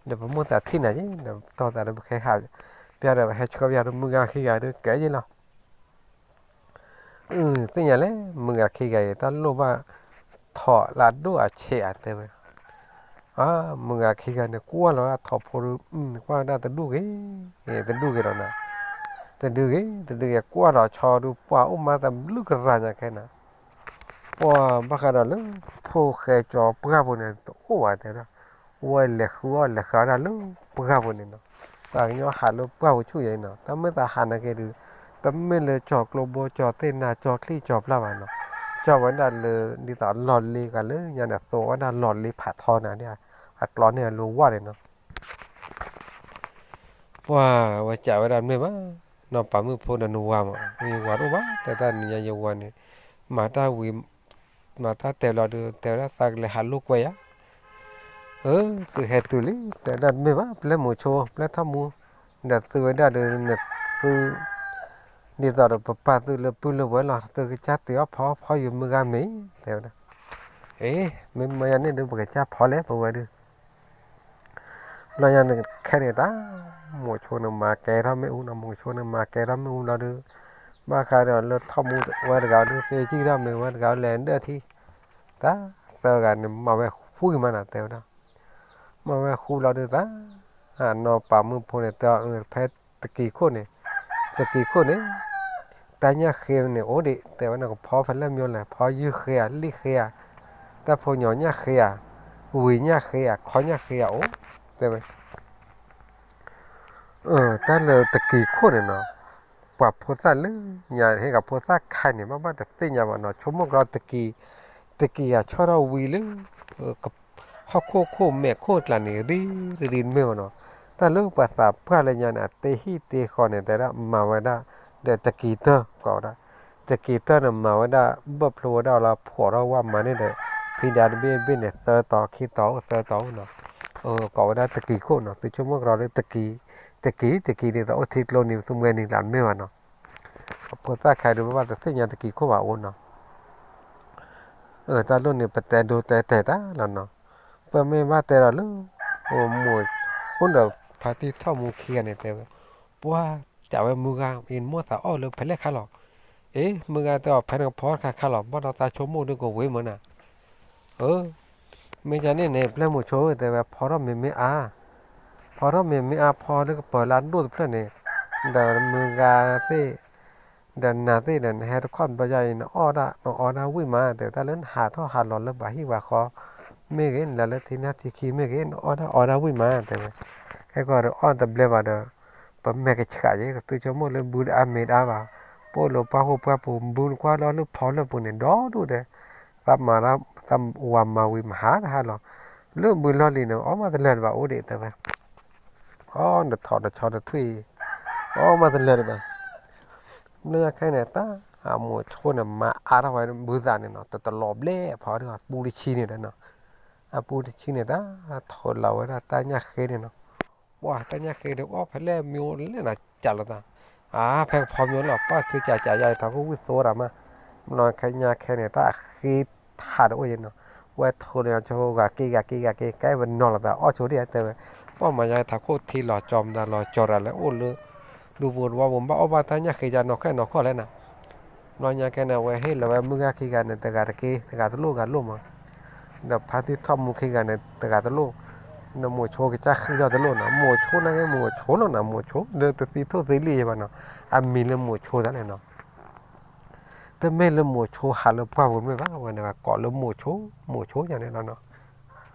ဒီးပမိၢ်သးထံၣ်နၤက့ၤ ဒီးပတီၢ်သးလၢပဟဲဟး, ပျၢ်ဒီးပဟဲဆှၢပျၢ်ဒီးမုၢ်ဂၤခံဂၤဒီးကဲယ့ၢ်လီၤ အၢ သ့ၣ်ညါလဲၣ် မုၢ်ဂၤခံဂၤအံၤ တၢ်လိၣ်ဘၣ်ထိးလၢအဒိၣ်အဆံးဧါ တဲဝဲ, အၢ မုၢ်ဂၤခံဂၤန့ၣ် ကွၢ်လီၤဝဲဒၣ်ထိးဖိဒီး ကွၢ်ဝဲဒၣ်တဒူၣ်ဂ့ၤ, တဒူၣ်ဂ့ၤဒီးနၤ, တဒူၣ်ဂ့ၤ တဒူၣ်ဂ့ၤ ကွၢ်ဒီးဆီဒီး ပှၤအိၣ်မးသဘျုးကရၢညါခဲနၤ ပှၤဘၣ်ဃးဒီးလၢ ဖိၣ်ဃဲကၠီပှၢ်ပူၤန့ၣ် တအိၣ်ဘၣ်တဲဝဲဒၣ်, ဝဲလဲၤဃုအီၣ်လဲၤဃုအီၣ်ဒၣ်လၢပှၢ်ပူၤန့ၣ်နီၤ, ပှၤကညီဟးလၢပှၢ်ပူၤဆူၣ်ယဲနီၤ, တၢ်မ့ၢ်သးဟးနာ်က့ဒုး, တမ့ၢ်လၢကၠီၤကျိဘိကၠီၤသ့ၣ်နၤကၠီၤချံကၠီၤပျၢ်ဘၣ်နီၤ, ကၠီၤဝဲဒၣ်လၢ ဒ်သိးလီၢ်လ့ကလၢညါန့ၣ် သိးဝဲဒၣ်လီၢ်လ့ဖးထီနၤန့ၣ်, အကျီန့ၢ်အလိၤဝါန့ၣ်နီၤ ပှၤဝဲစံးဝဲဒၣ်မ့ၢ်ဘၣ်, နီၢ်ပၤမုၣ်ဖိဒီးနဝၤမး, ယဝၤတအိၣ်ဘၣ်, တဲတၢ်နံၤညါယဝၤန့ၣ်, မၤတၢ်ဝံၤ, မၤတၢ်တဲာ်လီၤဒီး တဲဝဲဒၣ်သးကလဲၤဟးလိာ်ကွဲယၤ, အၢ သုဟဲတုၤလံ, တဲဝဲဒၣ်မ့ၢ်ဘၣ် ပျဲၢ်မိၤဆိ ပျဲၢ်ထီၣ်မူ, ဒီးသုဝဲဒၣ်ဒီး နသု, ဒ်သိးဒီးပပာ်သုလၢပုၢ်လၢဝဲၢ်လီၤ, သုကစၢ်တ့အီၣ်ဖီဖီယုာ်မုၢ်ဂၤမ့ၢ်, တဲဝဲဒၣ်. အ့ မ့ၢ်မ့ၢ်ယၤန့ၣ်ဒုး ပကစၢ်ဖီလဲၣ် ပဝဲဒုး. ဘျီညါန့ၣ်ခဲန့ၣ်တၢ်, မိၤဆိန့ၣ်မၤကဲထီၣ်မ့ၣ်အူနီၤ, မိၤဆိန့ၣ်မၤကဲထီၣ်မ့ၣ်အူလီၤဒုး, ဘၣ်ဃးဒီးလၢထီၣ်မူဝဲတဂၤဒုး သ့ကံၢ်ထီၣ်မ့ၢ်ဝဲတဂၤလဲၤဒၢၣ်ထံ, တၢ်သၢဂၤန့ၣ် မၤဝဲဃူက့ၤမးနီၤ တဲဝဲဒၣ်. မၤဝဲဃူလီၤဒုးတၢ်, အနီၢ်ပာ်မုၣ်ဖိန့ၣ်တဲအီၤ ဖဲတကံၤခိၣ်န့ၣ်, တကံၤခိၣ်န့ၣ် တၢ်ညၣ်ဃ့န့ၣ်အိၣ်ဒံး တဲဝဲန့ၣ် ကဖီဖဲလဲၣ်မ့ၢ်လဲၣ်, ဖီယုၢ်ဃ့ဧါ, လံၣ်ဃ့ဧါ, တၢ်ဖိညီၤညၣ်ဃ့ဧါ, ဝံၤညၣ်ဃ့ဧါ, ခီညၣ်ဃ့ဧါအိၣ်, တဲဝဲ. တၢ်လၢတကံၤခိၣ်န့ၣ်နီၤ, ပှၤဖိသၣ်လၢညါဟ့ၣ်ကဖိသၣ်ခါန့ၣ် ဘၣ်ဘၣ်တသ့ၣ်ညါဘၣ်နီၤ, ဆိကမိၣ်ကဒီးတကံၤ, တကံၤအဆီၣ်ထီၣ်ဝံၤလၢ ဟီၣ်ခိၣ်ခိၣ်မဲာ်ခိၣ်ကျါန့ၣ် ရံၣ်ရံၣ်မ့ၢ်ဘၣ်နီၤ, တၢ်လၢပှၤသးပှၢ်လၢညါန့ၣ် အတဟံၣ်တဃီန့ၣ် တဲဒၣ်မၤဝဲဒၣ် ဒီးတကံၤတၢၢ်ကိးဝဲဒၣ်, တကံၤတၢၢ်န့ၣ် မၤဝဲဒၣ် ဘၢၣ်ဖျိဝဲဒၣ်လၢဖှီၣ်ထီၣ်ဝဲမၤန့ၢ်ဒီး ဖံဒါတဘ့ၣ်တဘ့ၣ်န့ၣ် သၢတီၤခံတီၤအိၣ်သၢတီၤအိၣ်နီၤ, ကိးဝဲဒၣ်တကံၤခိၣ်နီၤ, သုဆိကမိၣ်ကဒီးလၢတကံၤ, တကံၤ တကံၤဒ်သိးအိၣ်ထံကျိနံၤ သုမှဲနံၤလၢမ့ၢ်ဘၣ်နီၤ, အဖိသၣ်ခါဒုးဘၣ်ဘၣ်တသ့ၣ်ညါတကံၤခိၣ်ဘၣ်အိၣ်နီၤ. တၢ်လိၣ်န့ၣ် ပတဲဒိတဲတဲာ်တၢ်လီၤနီၤ, ပမ့ၢ်ဘၣ်တဲဒီးလၢ မိၤဆိဒီးဖါတံၢ်ထီၣ်မူခံဂၤန့ၣ်တဲဝဲ, ပှၤ ကးဝဲမုၢ်ဂၤအံၤ နမိၣ်သးအီၣ်လၢဖဲလဲၣ်ခါလီၤ, အ့ မုၢ်ဂၤတဲအီၤ ဖဲနကဖီတခါခါလီၤ, ဘၣ်ဒီးသးဆိကမိၣ်ဒုးကဝ့ၤမုၢ်နၤ မ့ၢ်ကန့ၣ်န့ၣ် ပျဲၢ်မိၤဆိတဲဝဲ ဖီထီၣ်မ့ၢ်မ့ၢ်အါ, ဖီထီၣ်မ့ၢ်မ့ၢ်အါ ဖီလၢကပၢၤလၢအဒိၣ်တဖျၢၣ်န့ၣ်, ဒီးမုၢ်ဂၤသ့ၣ်, ဒီးနၤသ့ၣ်ဒီး နဟဲတခီဘျီယါအံၤ နအီၣ်ဒၣ် နအီဒၣ်ဝံၣ်မး တဲဝဲ, တၢ်လၢနဟးထီၣ်ဟးလီၤလၢပှၤဟံၣ်ပှၤဃီ မ့ၢ်ဂ့ၤ နလဲၤလၢထံနၢ်ထံခံမ့ၢ်ဂ့ၤ နအီၣ်ဒၣ်အီဒၣ်ဝံၣ်မး တဲဝဲ, ခဲကီးဒီးအီၣ်တဘျဲဘၣ်ဒီး ပမဲာ်ကဆှးယဲ ကသုဆိကမိၣ်လၢဘုတအါမ့ၤတအါဘၣ်, ပအိၣ်လၢပှၢ်ဃိပှၢ်ပူၤ ဘုနကွၢ်လီၤလၢဖီလၢပူၤန့ၣ် ဒီဒူၣ်ဒဲး, သးမၤ, သးဝၤမၤဝံၤမဟါတဟါလီၤ, လၢဘုလီၢ်လံၤန့ၣ် အီၣ်မးတလၢာ်တဘၣ်အိၣ်ဒံး တဲဝဲ, အီၣ်တထီၣ်တဆီတထွံၣ်, အီၣ်မးတလၢာ်တဘၣ်, ဘျီညါခဲန့ၣ် တၢ်အမိၤဆိန့ၣ် မၤအါထီၣ်ဝဲဘုသးန့ၣ်နီၤ တတလီၤဘျဲၣ်ဖီဒ်အပူတဆံန့ၣ်ဒီးနီၤ, အပူတဆံန့ၣ် တၢ်ထိးလီၤဝဲဒၣ်တၢ်ညၣ်ဃ့န့ၣ်နီၤ, ပှၤတၢ်ညၣ်ဃ့ဒီး အီၣ်ဖဲလဲၣ်မ့ၢ်အိၣ်လဲၣ်နီၤ ကးလိာ်သး, အါ ဖဲကဖီမ့ၢ်အိၣ်လီၤ ပၢ်ထုကးကးယါအံၤ ထးခိၣ်ဝံၣ်သိတၢ်မး, ဘျီခဲညါခဲန့ၣ် တၢ်အဃ့ထးတအိၣ်ယဲနီၤ, ဝဲထိးန့ၢ်ဆိဂၤက့ၤဂၤက့ၤဂၤက့ၤ ကဲပနီၤလိာ်သး အီၣ်ဆိဒ်တဲဝဲ, ပှၤမၤညါထးခိၣ်ထံလီၤကၠီမတၤလီၤကၠီတၢ်လၢအိၣ်လၢ ဒူဖိတဝီပူၤ ဘၣ်အီၣ်ဘၣ်တၢ်ညၣ်ဃ့ယါနီၤ ခဲနီၤခီၣ်လဲၣ်နၤ, ဘျီညါခဲန့ၣ် အဝဲဟ့ၣ်လီၤဝဲမုၢ်ဂၤခံဂၤန့ၣ် တဂၤတက့ၤ တဂၤတလိၣ်ဂၤလိၣ်မး, ဒီးဖါတံၢ်ထီၣ်မူခံဂၤန့ၣ် တဂၤတလိၣ်, ဒီးမိၤဆိကစၢ်ဃံထီၣ်တလိၣ်နီၤ, မိၤဆိနာ်က့ မိၤဆိလီၤနၤ မိၤဆိလၢတသံထိၣ်သံလံၣ်ယဲဘၣ်နီၤ, အမံၤလၢမိၤဆိတၢ်လဲၣ်နီၤ, တမ့ၢ်လၢမိၤဆိဟးလၢပှၢ်ပူၤမ့ၢ်ဘၣ် ဝဲန့ၣ်ကိးလၢမိၤဆိ, မိၤဆိယါန့ၣ်လီၤနီၤ,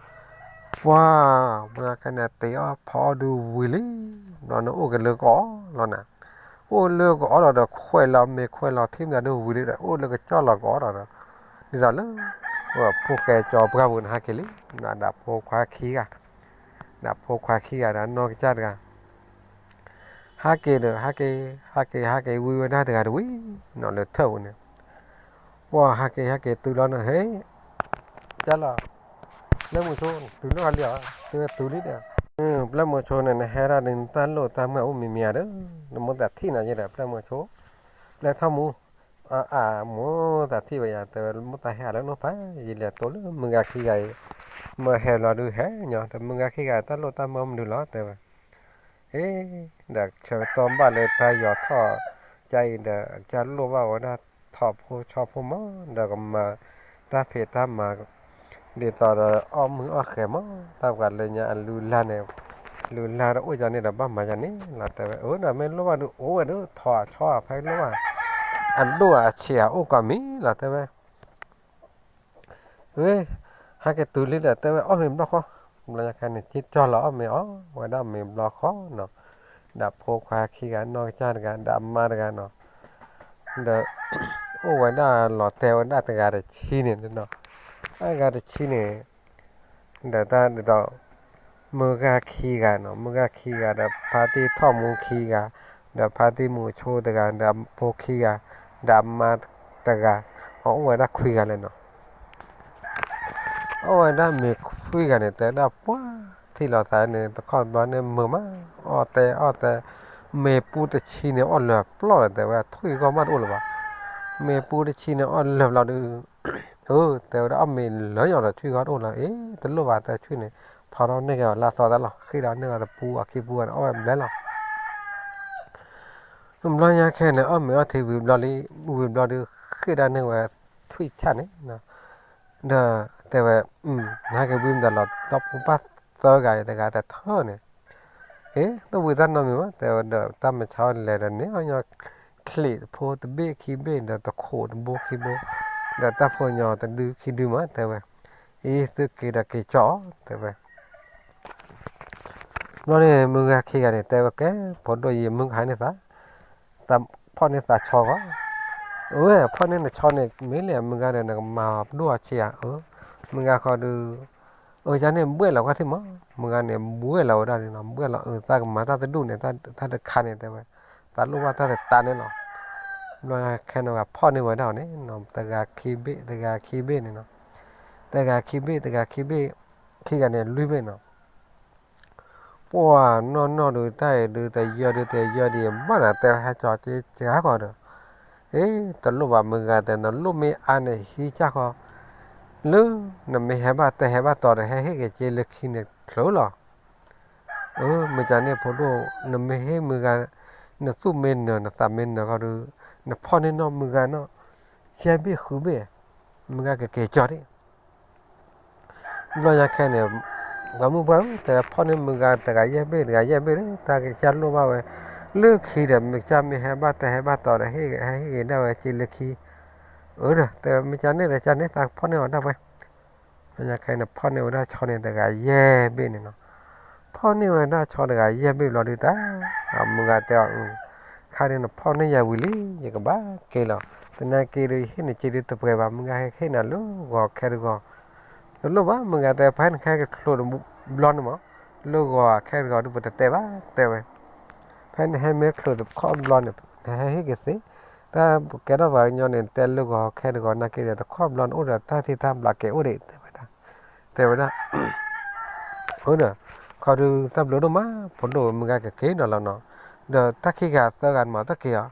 ပှၤ, မုၢ်ဂၤခဲန့ၣ် တ့အီၣ်ဖီအီၣ်ဒုးဝံၤလံ, ဘျီန့ၣ်အိၣ်က့ၤလၢကအီၣ်လီၤနၤ, အိၣ်လၢကအီၣ်လီၤဒီး ခွဲးလီၤမ့ၤခွဲးလီၤထံမတၤဒုးဝံၤလံဒီး အိၣ်လၢကစၢ်လီၤကအီၣ်လီၤဒီး, ဒ်သိးလၢ ဖိၣ်ဃဲကၠီပှၢ်ပူၤန့ၣ်ဟဲက့ၤလံ, ဒၣ်ဖိခွါခံဂၤ, ဒၣ်ဖိခွါခံဂၤဒီးနီၢ်ကစၢ်တဂၤ ဟဲက့ၤဒီး ဟဲက့ၤ, ဟဲက့ၤ ဟဲက့ၤဝံၤဝဲဒၣ်တဂၤတဝံၤနီၤလၢထၢၣ်ပူၤန့ၣ်, ပှၤဟဲက့ၤ ဟဲက့ၤတုၤလီၤန့ၣ် ဟဲ, ကၢ်လီၤ, ပျဲၢ်မိၤဆိ တုၤလၢဟီလံဧါ, တုၤဝဲတုၤလံဒီး, ပျဲၢ်မိၤဆိန့ၣ် နဟဲဒၣ်ဒီးနတၢ်လိၣ်တၢ်မၢ်အိၣ်မံၤမံၤဧါဒီး, နမိၢ်သးထံၣ်နၤယဲဒီး ပျဲၢ်မိၤဆိ, ပျဲၢ်ထီၣ်မူ အမိၢ်သးထံၣ်ဝဲယၤ တဲဝဲ မိၢ်သးဟဲဟးလၢနိၣ်ဖး ယလဲၤတိၢ်လၢမုၢ်ဂၤခံဂၤအံၤ, မၢဟဲလီၤဒုးဟဲညီ ဒီးမုၢ်ဂၤခံဂၤတၢ်လိၣ်တၢ်မၢမနုၤလီၤ တဲဝဲ, အ့, ဒီးဆၢကတီၢ်ဘၣ်လၢတၢ်ယီၤထီၣ်ကါအံၤဒီး ကၢ်လိၣ်ဘၣ်ဝဲဒၣ်ထီၣ်ဖိဆီဖိမး ဒီးကမၤတၢ်ဖံးတၢ်မၤ ဒ်သိးဒီးအီၣ်မုၢ်အီၣ်ဃဲၤမး တၢ်ပှၤလၢညါအလုၢ်အလၢ်န့ၣ်, လုၢ်အလၢ်တအိၣ်ယၤန့ၣ်ဒီးဘၣ်မၤယၤန့ၣ်လီၤ တဲဝဲ, အၢ ဒီးမ့ၢ်လိၣ်ဘၣ်ဒုးအိၣ်ဝဲဒုး ထီၣ်ဆီဖဲလိၣ်ဘၣ်, အဒိၣ်အဆံးအအိၣ်ကီးမံၤလီၤ တဲဝဲ ဝဲ, ဟဲက့ၤတုၤလံဒီး တဲဝဲအီၣ်မ့ၤဘျီဃီ, ဘျီညါခါန့ၣ် ကၠီလီၤအီၣ်မ့ၤအီၣ်ဝဲဒၣ်မ့ၤဘျီဃီနီၤ, ဒီးဖိခွါခံဂၤ နီၢ်ကစၢ်တဂၤ ဒီးအမါတဂၤနီၤ, ဒီး အိၣ်ဝဲဒၣ်လီၤတဲာ်ဝဲဒၣ်တဂၤတဆံန့ၣ်နီၤ, အဂၤတဆံန့ၣ် ဒီးတၢ်ဒ်သိး မုၢ်ဂၤခံဂၤနီၤ, မုၢ်ဂၤခံဂၤဒီးဖါတံၢ်ထီၣ်မူခံဂၤ, ဒီးဖါတံၢ်မုၢ်ဆိတဂၤ, ဒီးဖိခံဂၤ, ဒီးအမါတဂၤ, အအိၣ်ဝဲဒၣ်ခွံဂၤလဲၣ်နီၤ, အိၣ်ဝဲဒၣ်မ့ၤခွံဂၤန့ၣ် တဲဒၣ်ပှၤထံၣ်လိာ်သးန့ၣ် တခီဘျီန့ၣ်မုာ်မး, အီၣ်တဲအီၣ်တဲ, မ့ၢ်ပူတဆံန့ၣ်အီၣ်လၢာ်ပျီၢ်လီၤ တဲဝဲ, ထွံၣ်ဂီၢ်မးတအိၣ်လၢၤဘၣ်. မ့ၢ်ပူတဆံန့ၣ်အီၣ်လၢာ်ဘျီဒုး, အၢ တဲဝဲဒၣ်, အီၣ်မ့ၤလၢာ်ညီဒီးထွံၣ်ဂီၢ်တအိၣ်လၢၤ, အ့ တလိၣ်ဘၣ် တဲထွံၣ်န့ၣ်, ဖီထီၣ်န့ၢ်က့ၤအီၤလၢအသီတၢ်လီၤ, ဃ့ၢ်ဒီးန့ၢ်ဝဲတပူအခံပူန့ၣ် အီၣ်ဝဲဘျဲလီၤ. ဘျီညါခဲန့ၣ် အီၣ်မ့ၤအီထံဝံၤဘျီလံ, ဝံၤဘျီဒုး ဃ့ၢ်ဒီးန့ၢ်ဝဲထွံၣ်ဆၣ်န့ၣ်, ဒီးတဲဝဲ, နဟဲက့ၤဝံၤမတၤလီၤ, ဒီဖိပၢ်သၢဂၤအံၤတဂၤတထၢၣ်န့ၣ်, အ့ တဝံၤတၢ်နီတမံၤဘၣ် တဲဝဲ, ဒီးတၢ်မုၢ်ဆါလဲၤဒီးန့ၣ် အီၣ်ညီချံးဖိတဘ့ၣ်ခံဘ့ၣ် ဒီးတခိးတဘိခံဘိ, ဒီးတၢ်ဖိညီတဒုခံဒုမး တဲဝဲ, အ့ သုက့ၤဒီးက့ၤကၠီအီၤ တဲဝဲ. ဘျီန့ၣ် မုၢ်ဂၤခံဂၤန့ၣ် တဲဝဲကဲ, ဖိဒိၣ်ယံၤ မုၢ်ကဟါန့ၢ်သး, သးဖီၣ်န့ၢ်သးဆီဂီၢ်, အဝဲ ဖီၣ်န့ၢ်နဆီန့ၣ် မ့ၢ်လဲၣ် မုၢ်ဂၤဒီး နကမၤပဒိၣ်အီၤဆံးဧါ, အၢ, မုၢ်ဂၤဃီဒုး, အၢ ယၤန့ၣ်ဘှဲၣ်လီၤဝဲသ့ၣ်မး, မုၢ်ဂၤန့ၣ် ဘှဲၣ်လီၤဝဲဒၣ်န့ၣ်နီၤ, ဘှဲၣ်လီၤ အၢ သးကမၤတၢ်တဒူၣ်န့ၣ် တၢ်တခါန့ၣ် တဲဝဲ, သးလိၣ်ဘၣ်တၢ်တတါန့ၣ်လီၤ. ဘျီခဲန့ၣ်ဂၤဖီၣ်န့ၢ်ဝဲဒၣ်အီၤန့ၣ်နီၤ, တဂၤခံဘ့ၣ် တဂၤခံဘ့ၣ်န့ၣ်နီၤ, တဂၤခံဘ့ၣ် တဂၤခံဘ့ၣ်, ခံဂၤန့ၣ်လွံၢ်ဘ့ၣ်နီၤ. ပှၤနီၢ်နီၢ်ဒုး တၢ်အံၤဒုး တယၢဒုး တယၢဒုး ဘၣ်နၤတဲဟဲကၠီက့ၤစှၤဃီဒီး, အ့ တလိၣ်ဘၣ် မုၢ်ဂၤတဲ နလိၣ်မ့ၢ်အါန့ၣ် ဟံးစၢ်ဃီ, လၢ နမ့ၢ်ဟဲဘၣ်တဲဟဲဘၣ်တီၤဒီး ဟဲဟ့ၣ်က့ၤစ့လၢခံန့ၣ်ချုးလီၤ. အၢ မ့ၢ်ကန့ၣ်ဖိဒိၣ် နမ့ၢ်ဟ့ၣ်မုၢ်ဂၤ, နသူၣ်မ့ၢ်နၢၤ နသးမ့ၢ်နၢၤဃီဒုး, နဖီၣ်န့ၢ်နီၢ်မုၢ်ဂၤနီၢ်, ယဲၢ်ဘ့ၣ်ဃုဘ့ၣ်, မုၢ်ဂၤကက့ၤကၠီဒၣ် ဘျီညါခဲန့ၣ်, ပှၤမုၢ်ပှၢ်ဧၢ တဲဖီၣ်န့ၢ်မုၢ်ဂၤတဂၤယဲၢ်ဘ့ၣ် တဂၤယဲၢ်ဘ့ၣ်ဒီး တၢ်ကစၢ်လိၣ်ဘၣ်ဝဲ, လၢခံဒီး မ့ၢ်ကစၢ်မ့ၢ်ဟဲဘၣ်တဲဟဲဘၣ်တီၤဒီး ဟဲဟ့ၣ်က့ၤဒၣ်ဝဲစ့လၢခံ, အၢဒီး တဲမ့ၢ်ကန့ၣ်ဒီး ကန့ၣ်သးဖီၣ်န့ၢ်အီၤဒၣ်ဝဲ, ဘျီညါခဲန့ၣ် ဖီၣ်န့ၢ်ဝဲဒၣ်ဆီန့ၣ်တဂၤယဲၢ်ဘ့ၣ်န့ၣ်နီၤ, ဖီၣ်န့ၢ်ဝဲဒၣ်ဆီတဂၤယဲၢ်ဘ့ၣ်ဘျီဒုးတၢ်, မုၢ်ဂၤတဲအီၤ ခါန့ၣ်နဖီၣ်န့ၢ်ယၤဝံၤလံ ယကဘၣ်က့ၤလီၤ, သနာ်က့ဒီး ယဟ့ၣ်နစ့ဒုးတပှဲၤဘၣ် မုၢ်ဂၤဟဲဟ့ၣ်နၤလၢဂီၤခဲတဂီၤ, တလိၣ်ဘၣ် မုၢ်ဂၤတဲ ဖဲနဟဲက့ၤချိးတဘျီန့ၣ်မး, လၢဂီၤခဲတဂီၤဒုး ပတတဲဘၣ် တဲဝဲ, ဖဲနဟဲမ့ၢ်ချိးတခီဘျီန့ၣ် နဟဲဟ့ၣ်က့ၤသ့, တၢ်ကဲထီၣ်ပှၤကညီန့ၣ် တဲလၢဂီၤခဲတဂီၤ နာ်က့ဒီး တခီဘျီန့ၣ် အိၣ်ဒီးတၢ်ထံတၢ်ဘျးကဲအိၣ်ဒံး တဲဝဲဒၣ်, တဲဝဲဒၣ် အၢဒီး ခီဒုးတၢ်ဘျုးဒိၣ်မး ဖိဒိၣ်မုၢ်ဂၤကက့ၤနီၤလီၤနီၤ, ဒီးတၢ်ခံဂၤသၢဂၤန့ၣ်မး တက့ၤအီၤ,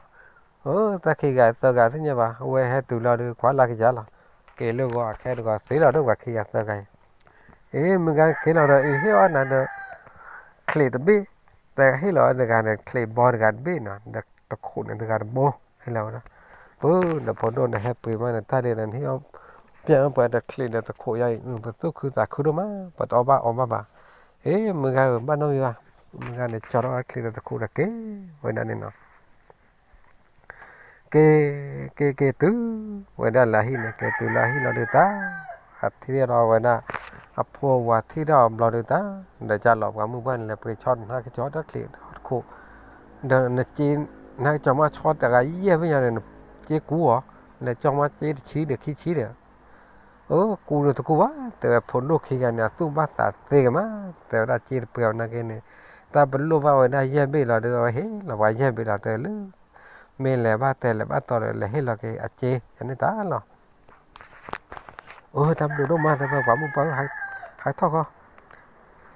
အၢ တၢ်ခံဂၤသၢဂၤသ့ၣ်ညါဘၣ် အဝဲဟဲတုၤလီၤဒီး ကွၢ်လၢကယၤလီၤ, က့ၤလၢဂီၤအခဲတဂီၤသ့လီၤဒီး ပှၤခံဂၤသၢဂၤအံၤ, အ့ မုၢ်ဂၤက့ၤလီၤဒီး အ့ ဟ့ၣ်အီၣ်နၤဒီး ချံးတဘ့ၣ်, တဟ့ၣ်လီၤဝဲတဂၤန့ၣ် ချံးဘီတဂၤတဘ့ၣ်နီၤ, ဒီးတခိးန့ၣ်တဂၤတဘိ ဟ့ၣ်လီၤဝဲဒၣ်, ပဒီးဖိဒိၣ်န့ၣ်ဟဲပှ့ၤမးန့ၣ် တၢ်ဒ်န့ၣ် နဟ့ၣ်အီၣ် ပျဲအီၣ်ပှၤတချံးဒီးတခိးယါအံၤ ပသူၣ်ခုသးခုဒိၣ်မး ပတအီၣ်ဘၣ်အီဘၣ်ဘၣ်, အ့ မုၢ်ဂၤဧၢ ဘၣ်နီတမံၤဘၣ်, မုၢ်ဂၤန့ၣ် ကၠီထီၣ်ဝဲချံးဒီးတခိးဒီးက့ၤဝဲဒၣ်န့ၣ်နီၤ က့ၤ က့ၤ က့ၤတုၤဝဲဒၣ်လၢအဟံၣ်န့ၣ် က့ၤတုၤလၢအဟံၣ်လီၤဒုးတၢ်, အထံၣ်ထီၣ်ဝဲဒၣ် အဖိအဝၤထံၣ်ထီၣ်အဘျီဒုးတၢ်, ဒီးကၢ်လီၤပှၤမုၢ်ပှၢ်န့ၣ် လဲၤပှ့ၤဆီနဟါကၠီတၢ်ချံးတခိး, ဒီးနက့ၤ နဟါကၠီမးဆီတဂၤယဲၢ်ဘ့ၣ်ညါန့ၣ် နက့ၤကူအီၤ, လဲၤကၠီမးက့ၤတဆံဒီးခံဆံဒီး အၢ ကူဒီးတကူဘၣ်, တဲဝဲဖိဒိၣ်ခံဂၤန့ၣ် အသူၣ်ဘၣ်သးသ့ကမး, တဲဝဲဒၣ်က့ၤတပှဲၤအီၤနာ်က့န့ၣ်, တၢ်ပလိၣ်ဘၣ်ဝဲဒၣ်ယဲၢ်ဘ့ၣ်လီၤဒုး အဝဲဟ့ၣ်လီၤပှၤယဲၢ်ဘ့ၣ်လီၤတဲလၢ, မ့ၢ်လဲၤဘၣ်တဲလဲၤဘၣ်တီၤဒီး လဲၤဟ့ၣ်လီၤက့ၤအက့ၤ ယန့ၢ်တၢ်လီၤ. အၢ တၢ်ဘျုးဒိၣ်မး တဲဝဲပှၤမုၣ်ပှၢ်ဧၢ, ဟးထီၣ်ခီ,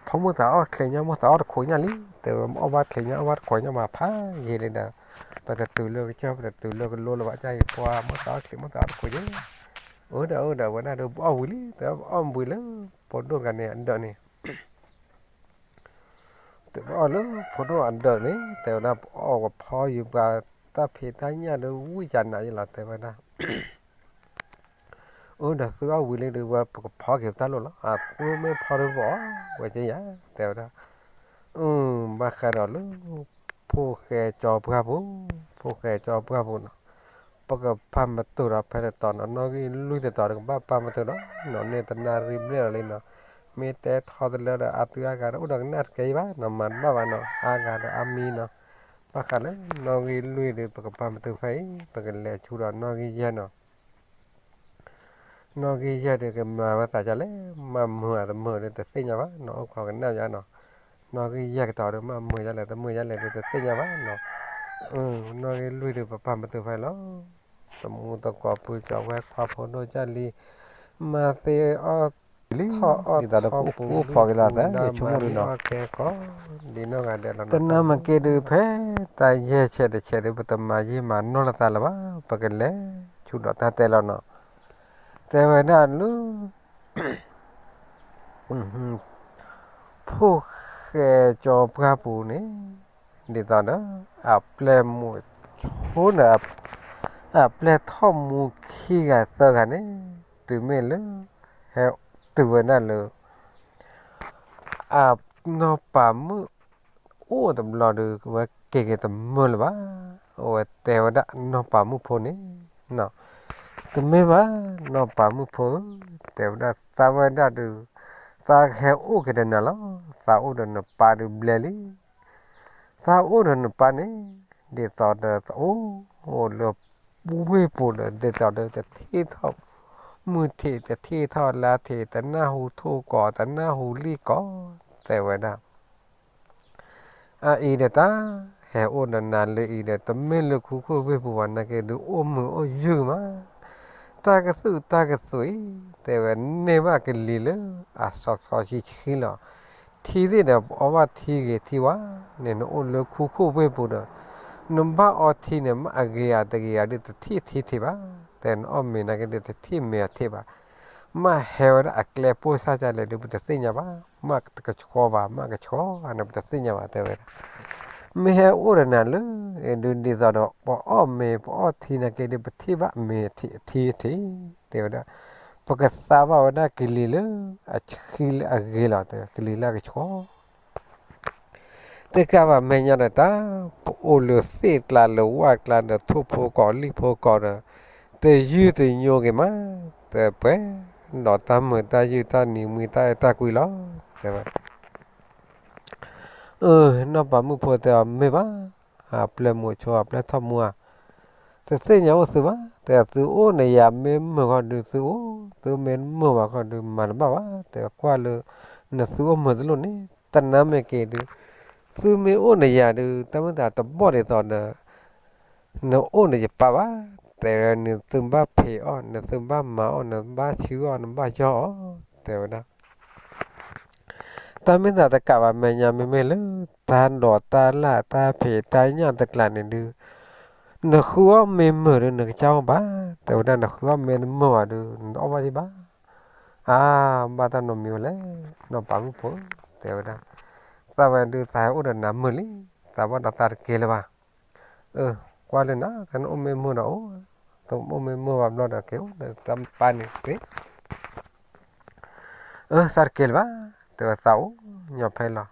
ဖီမိၣ်သးအီၣ်ချံးညါ မိၣ်သးအီၣ်တခိးညါလံ, တဲဝဲအီၣ်ဘၣ်ချံးညါ အီၣ်ဘၣ်တခိးညါမးဖးယံာ်လံဒီး, ပတတုၤလၢကစၢၢ် ပတတုၤလၢကလိလၢၤဘၣ် ကၢ်ယံာ်ပှၤ မိၣ်သးအီၣ်ချံး မိၣ်သးအီၣ်တခိးယဲၢ်, အၢဒီး အၢဒီး ဝဲဒၣ်ဒီးပအီၣ်ဝံၤလံ, တဲဝဲပအီၣ်ဝံၤလၢ ဖိဒိၣ်တဂၤန့ၣ်အဒၢးန့ၣ် တဲပအီၣ်လၢဖိဒိၣ်အဒၢးန့ၣ် တဲဝဲဒၣ်ပအီၣ်ကဖီယူၤပှၤတၢ်ဖံးတၢ်ညၣ်ဒီးဝံၣ်ကနးယလီၤ တဲဝဲဒၣ်, အၢဒီးသုအီၣ်ဝံၤလံဒီး ဝဲပကဖီက့ၤပတၢ်လိၣ်လီၤ, အသုမ့ၢ်ဖီဒီးပအီၣ်ဝဲကယၤ တဲဝဲဒၣ်, ဘၣ်ဃးဒီးလၢ ဖိၣ်ဃဲကၠီပှၢ်ပူၤ, ဖိၣ်ဃဲကၠီပှၢ်ပူၤနီၤ, ပကပာ်မတုာ်ဒီးဖဲတတီၤနီၤ, နီၣ်ဂံၢ်လွံၢ်တတီၤဒီးကဘၣ်ပာ်မတုာ်ဒီး, နီၢ်န့ၣ်တနၣ်ရံၣ်ဘျဲၣ်လီၤလံနီၤ, မ့ၢ်တဲထီတလၢဒီးအသုအါဂၤဒီးအိၣ်ဒီးကနၣ်တကဲဘၣ်နီၤ, မၤတဘၣ်ဘၣ်နီၤ, အါဂၤဒီးအါမံၤနီၤ, ဘၣ်ဃးလၢနီၣ်ဂံၢ်လွံၢ်ဒီး ပကပာ်မတုာ်ဖဲအံၤ ပကလဲၤဆူဒီးနီၣ်ဂံၢ်ယဲၢ်နီၤ နီၣ်ဂံၢ်ယဲၢ်ဒီးကမၤဝဲသးဒ်လဲၣ်, မၤမုာ်အတမုာ်ဒီးတသ့ၣ်ညါဘၣ်နီၤ, အိၣ်ခိးကနၣ်ယါနီၤ, နီၣ်ဂံၢ်ယဲၢ်ကတီၤဒီး မၤမုာ်ဒ်လဲၣ် တမုာ်ဒ်လဲၣ်ဒီးတသ့ၣ်ညါဘၣ်နီၤ, နီၣ်ဂံၢ်လွံၢ်ဒီးပပာ်မတုာ်ဖဲလီၤ, တမူသကိးပုၢ်ကၠီၤဝဲခွါဖိဒိၣ်ကၢ်လံ, မၤသ့အီၣ် လံ, ဒ်သိးဒီးပအိၣ်ဃူအိၣ်ဖိးက့ၤလိာ်သး ယဆိကမိၣ်ဒုနီၤ, တနၢ်မ့ၢ်က့ၤဒုး ဖဲတၢ်ယဲၢ်ဆဲးတဆဲးဒုး ပတမၤယံာ်မၤနီၢ်လိာ်သးလၢၤဘၣ်, ပကလဲၤဆူဒီးတၢ်တဲလီၤနီၤ, တဲဝဲဒၣ်လၢ ဖိၣ်ဃဲကၠီပှၢ်ပူၤန့ၣ်, ဒ်သိးဒီး အပျဲၢ်မုၣ်ဆိန့ၣ်, အပျဲၢ်ထီၣ်မူခံဂၤသၢဂၤန့ၣ်, တုၤမ့ၢ်လၢ ဟဲတုၤဝဲဒၣ်လၢ အနီၢ်ပၤမုၣ်အိၣ်တဘျီဒီး အဝဲက့ၤက့ၤတမုာ်လၢၤဘၣ်, အဝဲတဲဝဲဒၣ်နီၢ်ပၤမုၣ်ဖိန့ၣ်, တမ့ၢ်ဘၣ် နီၢ်ပၤမုၣ်ဖိဧၢ, တဲဝဲဒၣ်သးဝဲဒၣ်ဒုး သးကဟဲအိၣ်က့ၤဒီးနၤလီၤ, သးအိၣ်ဒီးနပၢ်ဒုးဘျဲလံ သးအိၣ်ဒီးနပၢ်န့ၣ်, ဒ်သိးဒီးသးအိၣ်လၢဝ့ၢ်ပူၤဒီး ဒ်သိးဒီးတထံၣ်ထီၣ်မုၢ်ထံး တထံၣ်ထီၣ်လါထံး တနၢ်ဟူထိၣ်ကီး တနၢ်ဟူလံၣ်ကီး, တဲဝဲဒၣ် အအံၤဒီးတၢ်ဟဲအိၣ်ဒီးနၤလၢအံၤဒီး တမ့ၢ်လၢခူခိၣ်ဝ့ၢ်ပူၤဘၣ်နာ်က့ဒုး အိၣ်မုာ်အိၣ်ယုၢ်မး, တၢ်ကသုၣ်တၢ်ကသွံး တဲဝဲန့ၢ်ဘၣ်ကလံၤလၢအစီစီဆှံဆှံလီၤ. ထံသ့ၣ်ဒီးပအီၣ်ဘၣ်ထံဂ့ၤထံဝါန့ၣ် နအိၣ်လၢခူခိၣ်ဝ့ၢ်ပူၤဒီး နဘၣ်အီထံန့ၣ် မ့ၢ်အဂ့ၤဧါတဂ့ၤဧါဒုး တထံၣ်ထံထံးဘၣ်, တဲနအီၣ်မ့ၤနာ်က့ဒုး တထံၣ်မ့ၤအထံးဘၣ်, မ့ၢ်ဟဲဝဲဒၣ်အကျဲပိၢ်စၢ်ကလဲၣ်ဒုး ပတသ့ၣ်ညါဘၣ်, မ့ၢ်ကဆှီဘၣ် မ့ၢ်ကဆှီန့ၣ် ပတသ့ၣ်ညါဘၣ် တဲဝဲဒၣ် မ့ၢ်ဟဲအိၣ်ဒီးနၤလၢ ဒုးဒ်သိးဒီး ပအီၣ်မ့ၤပအီၣ်ထံနာ်က့ဒုး ပထံၣ်ဘၣ်မ့ၤအထံအထံး တဲဝဲဒၣ် ပကသါဘၣ်ဝဲဒၣ်ကလံၤလၢအဆှံလၢအဂ့ၤလီၤ တဲဝဲ ကလံၤလၢအကဆှီ တကးဘၣ်မဲာ်ညါဒီးတၢ် ပအိၣ်လၢသ့ၣ်ကျါလၢဝၣ်ကျါဒီး ထိၣ်ဖိကီးလံၣ်ဖိကီးဒီး တယုၢ်တညိက့ၤမး, တပှဲၤဒီးတၢ်မုာ်တၢ်ယုၢ်တၢ်နံၤမံတၢ်အဲၣ်တၢ်ကွံလီၤ တဲဝဲ အၢ နီၢ်ပၤမုၣ်ဖိတဲအီၤ မ့ၢ်ဘၣ်, အပျဲၢ်မုၣ်ဆိ အပျဲၢ်ထီၣ်မူဧါ, တသ့ၣ်ညါအိၣ်သုဘၣ်, တဲသုအိၣ်နယၤမ့ၢ်မုာ်ဃီဒုးသုအိၣ်, သုမ့ၢ်မုာ်ဘၣ်ဃီဒုးမၤတဘၣ်ဘၣ်, တဲကွၢ်လၢ နသုအိၣ်မုာ်တလိၣ်န့ၣ် တနၢ်မ့ၢ်က့ၤဒုး သုမ့ၢ်အိၣ်နယၤဒုး တၢ်မ့ၢ်သးတဘီၣ်ဒ်သိးဒီး နအိၣ်နယပၢ်ဘၣ်, တဲဝဲ နသုဘၣ်ဖံးအီၣ် နသုဘၣ်မၤအီၣ် နဘၣ်ဆှုအီၣ် နဘၣ်ယီၢ်အီၣ် တဲဝဲဒၣ် တၢ်မ့ၢ်သးတကးဘၣ်မဲာ်ညါ မ့မ့ၢ်လၢ တၢ်ဒိးတၢ်လၢ်တၢ်ဖံးတၢ်ညၣ်တကျါန့ၣ်ဒုး နဃုအီၣ်မ့ၢ်မုာ်ဒုး နကစၢ်အီၣ်ဘၣ်, တဲဝဲဒၣ် နဃုအီၣ်မ့ၢ်တမုာ်ဘၣ်ဒုး နတအီၣ်ဘၣ်ဒံးဘၣ်, အါ ဘၣ်တၢ်နီတမံၤဝဲလဲၣ်, နီၢ်ပၤမုၣ်ဖိ တဲဝဲဒၣ် သးဝဲဒုး သးဟဲအိၣ်ဒီးနၤမုာ်လံ, သးဘၣ်ဒီးသးတက့ၤလၢၤဘၣ် အၢ ကွၢ်လၢနၤ တၢ်နအိၣ်မ့ၢ်မုာ်ဒီးအိၣ်, တအိၣ်မ့ၢ်မုာ်ဘၣ်ဘျီဒီးက့ၤအိၣ်ဒီးတၢ်ပၢ်န့ၣ်တဂ့ၤ, အၢ သးတက့ၤလၢၤဘၣ်, တဲဝဲသးအိၣ်ညီဖဲလီၤ,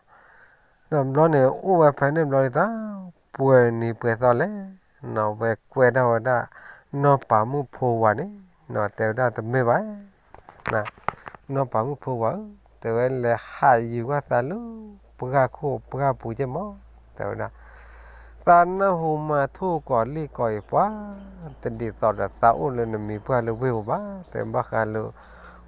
ဒီးဘျီန့ၣ် အိၣ်ဝဲဖဲန့ၣ်ဘျီဒ်သိး ပှဲၤနံၤပှဲၤသီလဲၣ်, နီၢ်ဝဲကွဲဒၣ်ဝဲဒၣ် နီၢ်ပၤမုၣ်ဖိဝၤန့ၣ်, နီၢ်တဲဝဲဒၣ်တမ့ၢ်ဘၣ် နီၢ်ပၤမုၣ်ဖိဝၤဧၢ, တဲဝဲလဲၤဟးယုာ်ကွၢ်သးလၢ ပှၢ်ခိၣ်ပှၢ်ပူၤကဲမး, တဲဝဲဒၣ် သးနၢ်ဟူမၤထိၣ်ကီးလံၣ်ကီးအံၤပှၤ, တဒ်သိးဒီးသးအိၣ်လၢနမံၤပှၢ်လၢဝ့ၢ်ပူၤဘၣ်, တဲဘၣ်ဃးလၢ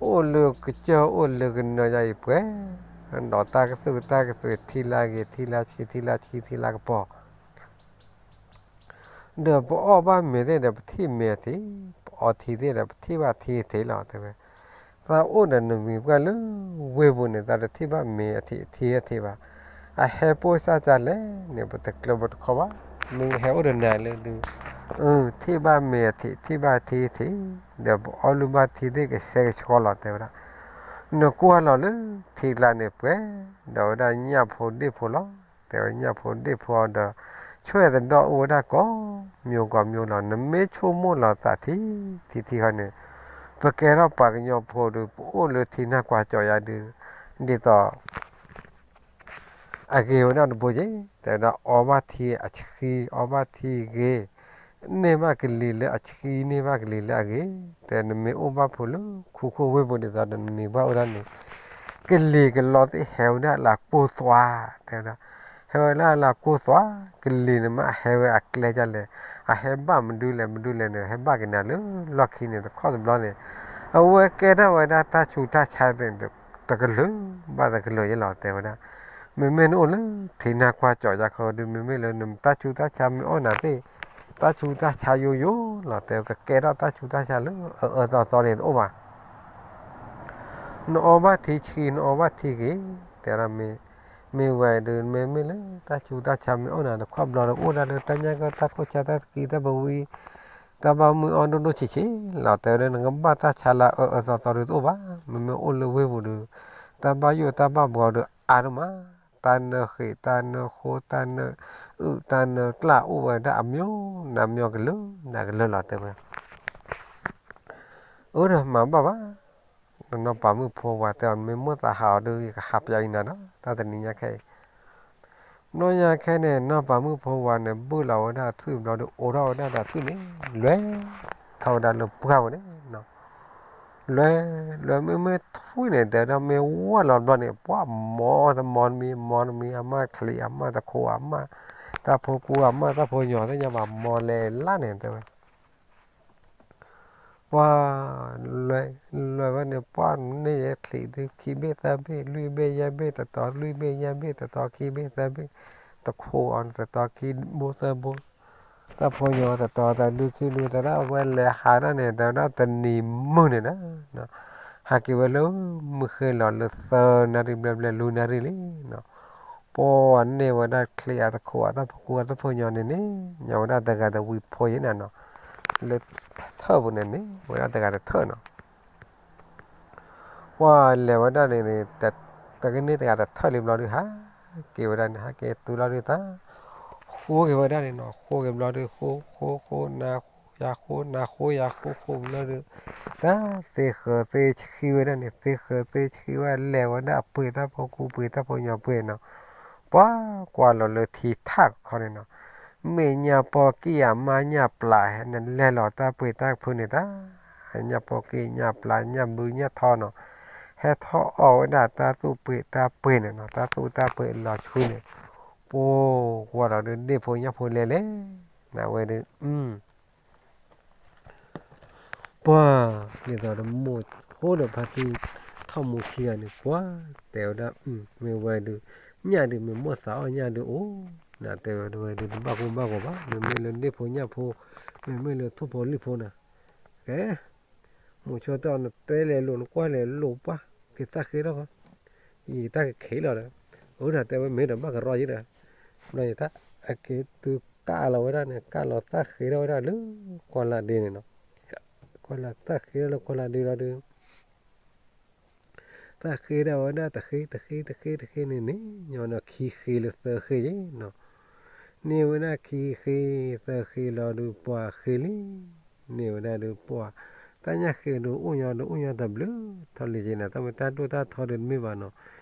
အိၣ်လၢကစၢၢ်အိၣ်လၢကနၢယါအံၤပှဲၤ, ဒီးတၢ်ကသုၣ်တၢ်ကသွံးထံလၢအဂ့ၤ ထံလၢဆှံ ထံလၢဆှံ ထံလၢကပီၤ ဒီးပအီၣ်ဘၣ်မ့ၤသ့ၣ်ဒီး ပထံၣ်မ့ၤအထံး, ပအီထံသ့ၣ်ဒီး ပထံၣ်ဘၣ်ထံအထံးလီၤ တဲဝဲ. သးအိၣ်ဒီးနမံၤပှၢ်လၢဝ့ၢ်ပူၤန့ၣ် သးတထံၣ်ဘၣ်မ့ၤအထံး ထံအထံးဘၣ်. အဟဲပိၢ်စၢ်ကလဲၣ်န့ၣ် ပတကျၢၤပတခီဘၣ်. မ့ၢ်ဟဲအိၣ်ဒီးနၤလၢဒုး ထံၣ်ဘၣ်မ့ၤအထံး ထံၣ်ဘၣ်ထံအထံး, ဒီးပအီၣ်လုၢ်ဘၣ်ထံသ့ၣ်ကဆှဲကဆှီလီၤ တဲဝဲဒၣ်. နကွၢ်လီၤလၢထံကျါန့ၣ်ပှဲၤ, ဒီးဝဲဒၣ်ညၣ်ဖိဒ့ၣ်ဖိလီၤ. တဲဝဲညၣ်ဖိဒ့ၣ်ဖိအီၤဒီး ဆွဲၣ်သဒီၣ်အိၣ်ဝဲဒၣ်ကိးမံၤကိးမံၤလီၤ. နမ့ၢ်ဆိကမိၣ်လီၤသးထံထံထံဃီန့ၣ် ပကဲထီၣ်ပှၤကညီဖိဒုး ပအိၣ်လၢထံနၢ်ကွၢ်ကၠီယါဒုး ဒ်သိး အဂ့ၤဝဲဒၣ်တဘိက့ၤ, တဲဝဲဒၣ်အီဘၣ်ထံအဆှံ အီဘၣ်ထံဂ့ၤ, န့ၢ်ဘၣ်ကလံၤလၢအဆှံ န့ၢ်ဘၣ်ကလံၤလၢအဂ့ၤ, တဲနမ့ၢ်အိၣ်ဘၣ်ဖိလၢခူခိၣ်ဝ့ၢ်ပူၤဒ်သိးဒီးနမံၤဘၣ်အိၣ်ဒၣ်န့ၣ် ကလံၤကလီသ့ၣ်ဟဲဝဲဒၣ်လၢကိၢ်သွါ, တဲဝဲဒၣ် ဟဲဝဲဒၣ်လၢကိၢ်သွါ, ကလံၤန့ၣ်မ့ၢ်အဟဲဝဲအကျဲဒ်လဲၣ်, အဟဲဘၣ်မနုၤလဲၣ် မနုၤလဲၣ်န့ၣ် ဟဲဘၣ်က့ၤနၤလၢလီၢ်ခံန့ၣ် တခီတဘျီန့ၣ် အဝဲကဲထီၣ်ဝဲဒၣ်တၢ်ဆူးတၢ်ဆါသ့ၣ် တကလုာ်ဘၣ်တကလုာ်ယဲလီၤ တဲဝဲဒၣ်. မ့မ့ၢ်နအိၣ်လၢထံနၢ်ကွၢ်ကၠီယါခီဒုး မ့မ့ၢ်လၢနတၢ်ဆူးတၢ်ဆါမ့ၢ်အိၣ်နၤသ့ၣ် တၢ်ဆူးတၢ်ဆါယိယိလီၤ တဲဝဲ ကကဲထီၣ်တၢ်ဆူးတၢ်ဆါလၢအအၢသီသီန့ၣ်တအိၣ်ဘၣ်. နအီဘၣ်ထံဆှံ နအီဘၣ်ထံဂ့ၤ, တဲဒၣ်မ့ၢ်, မ့ၢ်ဝဲဒုး မ့မ့ၢ်လၢတၢ်ဆူးတၢ်ဆါမ့ၢ်အိၣ်နၤ နခွါဘျီဒီး အိၣ်ဒၣ်လၢတၢ်ညၣ်ကီၢ် တၢ်ခိၣ်ဆါ တၢ်သကံ တၢ်ဘဝံ တၢ်ဘၣ်မုၢ်အီၣ်ဒိၣ်ဒိၣ်ဆံးဆံးလီၤ. တဲဝဲဒၣ် နကဘၣ်တၢ်ဆါလၢအအၢအၢသီသီဒုးတအိၣ်ဘၣ်. မ့မ့ၢ်အိၣ်လၢဝ့ၢ်ပူၤဒီး တၢ်ဘၣ်ယိၣ်တၢ်ဘၣ်ဘှီဒီးအါဒိၣ်မး, တၢ်နၢဃ့း တၢ်နၢဃိ တၢ်နၢအုၣ် တၢ်နၢကျၣ် အိၣ်ဝဲဒၣ်အမျိုးနၤမျိုး ကလုာ်နၤကလုာ်လီၤ တဲဝဲ. အၢ ဒီးမၤဘၣ်ဘၣ်, နီ� ပၤမုၣ်ဖိဝၤတဲအီၤ မ့ၢ်မိၣ်သးဟးအီၤဒီး ယကဟးပျးအံၤနၤဒီး တၢ်တနံၤညါခဲအံၤ. နီၢ်ညါခဲန့ၣ် နီၢ်ပၤမုၣ်ဖိဝၤန့ၣ် ဘုၣ်လီၤဝဲဒၣ်အထွံၣ်ဘျီဒီး အိးထီၣ်ဝဲဒၣ်ဒီးအထွံၣ်န့ၣ် လဲၤထီၣ်ဝဲဒၣ်လၢပှၢ်ပူၤန့ၣ်နီၤ. လဲၤ, လဲၤမ့မ့ၢ်ထွံၣ်န့ၣ် တဲဝဲဒၣ် မ့ၢ်ဝဲလီၤဘျီန့ၣ် ပှၤမီတမီတမံၤ မီတမံၤ အမၢ်ချံး အမၢ်တခိး အမၢ်တၢ်ဖိကူ အမၢ်တၢ်ဖိညီ သ့ၣ်ညါဘၣ် မီလဲၤလၢ်န့ၣ် တဲဝဲ. ပှၤလဲၤ, လဲၤဝဲန့ၣ် ပှၤန့ၢ်ယဲချံးဒုး ခံဘ့ၣ်သၢဘ့ၣ် လွံၢ်ဘ့ၣ်ယဲၢ်ဘ့ၣ် တတီၤ လွံၢ်ဘ့ၣ်ယဲၢ်ဘ့ၣ် တတီၤ ခံဘ့ၣ်သၢဘ့ၣ်, တခိးအီၤ တတီၤ ခံဘိသၢဘိ, တၢ်ဖိညီ တတီၤ တၢ်လွံၢ်ခံလွံၢ် တဲဒၣ် အဝဲလဲၤဟးဒၣ်န့ၣ် တဲဝဲဒၣ် တနံၤမုၢ်န့ၣ်ဒီး ဟးက့ၤဝဲလၢ မုၢ်ဃ့လီၤလၢသၢနၣ်ရံၣ်ဘျဲၣ်ဘျဲၣ် လွံၢ်နၣ်ရံၣ်လံနီၤ. ပှၤန့ၢ်ဝဲဒၣ်ချံးအတခိး အတၢ်ဖိကူ အတၢ်ဖိညီန့ၣ်န့ၣ် ညီဝဲဒၣ်တဂၤတဝံဖိယဲၢ်နၤနီၤ. လၢထၢၣ်ပူၤန့ၣ်န့ၣ် ဝဲဒၣ်တဂၤတထၢၣ်နီၤ. ပှၤလဲၤဝဲဒၣ်န့ၣ်န့ၣ် တကန့ၢ်တဂၤတထၢၣ်လံဘျီဒုး ဟးက့ၤဝဲဒၣ်န့ၣ် ဟးက့ၤတုၤလီၤဒုး တၢ်ဃိက့ၤဝဲဒၣ်န့ၣ်နီၤ. ဃိက့ၤဘျီဒုး ဃိ ဃိ ဃိ နၤဃိ ယၤဃိ နၤဃိ ယၤဃိ ဃိက့ၤဘျီဒုး တၢ်သ့ဃၢၤသ့ဆှံဝဲဒၣ်န့ၣ် သ့ဃၢၤသ့ဆှံဝဲ လဲၤဝဲဒၣ်အပှ့ၤတၢ်ဖိကူ ပှ့ၤတၢ်ဖိညီပှ့ၤနီၤ. ပှၤကွၢ်လီၤလၢထံထၣ်ခီန့ၣ်နီၤ. မ့ၢ်ညၣ်ပီၢ်ကံၢ်အမါညၣ်ပျၢ် နလဲၤလီၤတၢ်ပှ့ၤတၢ်ဖုန့ၣ်တၢ် ညၣ်ပီၢ်ကံၢ်ညၣ်ပျၢ် ညၣ်ဘုညၣ်ထီနီၤ. ဟဲထီၣ်အီၣ်ဝဲဒၣ်တၢ်သူၣ်ပှ့ၤတၢ်ပှ့ၤန့ၣ်နီၤ. တၢ်သူၣ်တၢ်ပှ့ၤလီၤဆှံန့ၣ် ပှၤကွၢ်လီၤဒုး ဒ့ၣ်ဖိညၣ်ဖိလဲၤလဲၤ နဝဲဒုး ပှၤ ဒ်သိးဒီးမိၢ်ဖိဒီးဖါတံၢ်ထီၣ်မူခံဂၤန့ၣ် ပှၤတဲဝဲဒၣ် မ့ၢ်ဝဲဒုး ညၣ်ဒုး မ့ၢ်မိၢ်သးအီၣ်ညၣ်ဒုးအိၣ် နတဲဝဲဒၣ်ဝဲဒုး တဘၣ်ကိၢ်ဘၣ်ဂီၤဘၣ် မ့မ့ၢ်လၢဒ့ၣ်ဖိညၣ်ဖိ မ့မ့ၢ်လၢထိၣ်ဖိလံၣ်ဖိနၤ ကဲ မိၤဆိတဲအီၤ နတဲလဲၤလိာ် နကွၢ်လဲၤလိာ်ပှၢ် က့ၤသၣ်ဃ့ထီၣ်ဃီ ယတၢ်ကခ့လီၤဒီး အဝဲဒၣ်တဲဝဲမ့ၢ်ဒီးဘၣ်ကရီယဲဒီး ဘျီယတၢ်အက့ၤတုၤကၢ်လီၤဝဲဒၣ်န့ၣ် ကၢ်လီၤသၣ်ဃ့ထီၣ်ဝဲဒၣ်လၢ ကွၢ်လၢ်ဒ့န့ၣ်နီၤ ကွၢ်လၢ်သၣ်ဃ့ထီၣ်လၢကွၢ်လၢ်ဒ့လီၤဒုး သၣ်ဃ့ဒၣ်ဝဲဒၣ်တဃ့တဃ့တဃ့တဃ့န့ၣ်န့ၣ် ညီနုၢ်ခံဃ့လၢသၢဃ့ယဲနီၤ န့ၢ်ဝဲဒၣ်ခံဃ့သၢဃ့လီၤဒုး ပှၤဃ့လံ န့ၢ်ဝဲဒၣ်ဒုးပှၤ တၢ်ညၣ်ဃ့ဒုးအိၣ်ညီဒုးအိၣ်ညီတဘျုး ထီၣ်လံက့ၤန့ၣ် တၢ်မ့ၢ်တၢ်ဒိၣ်တၢ်ထီဒုးတမ့ၢ်ဘၣ်နီၤ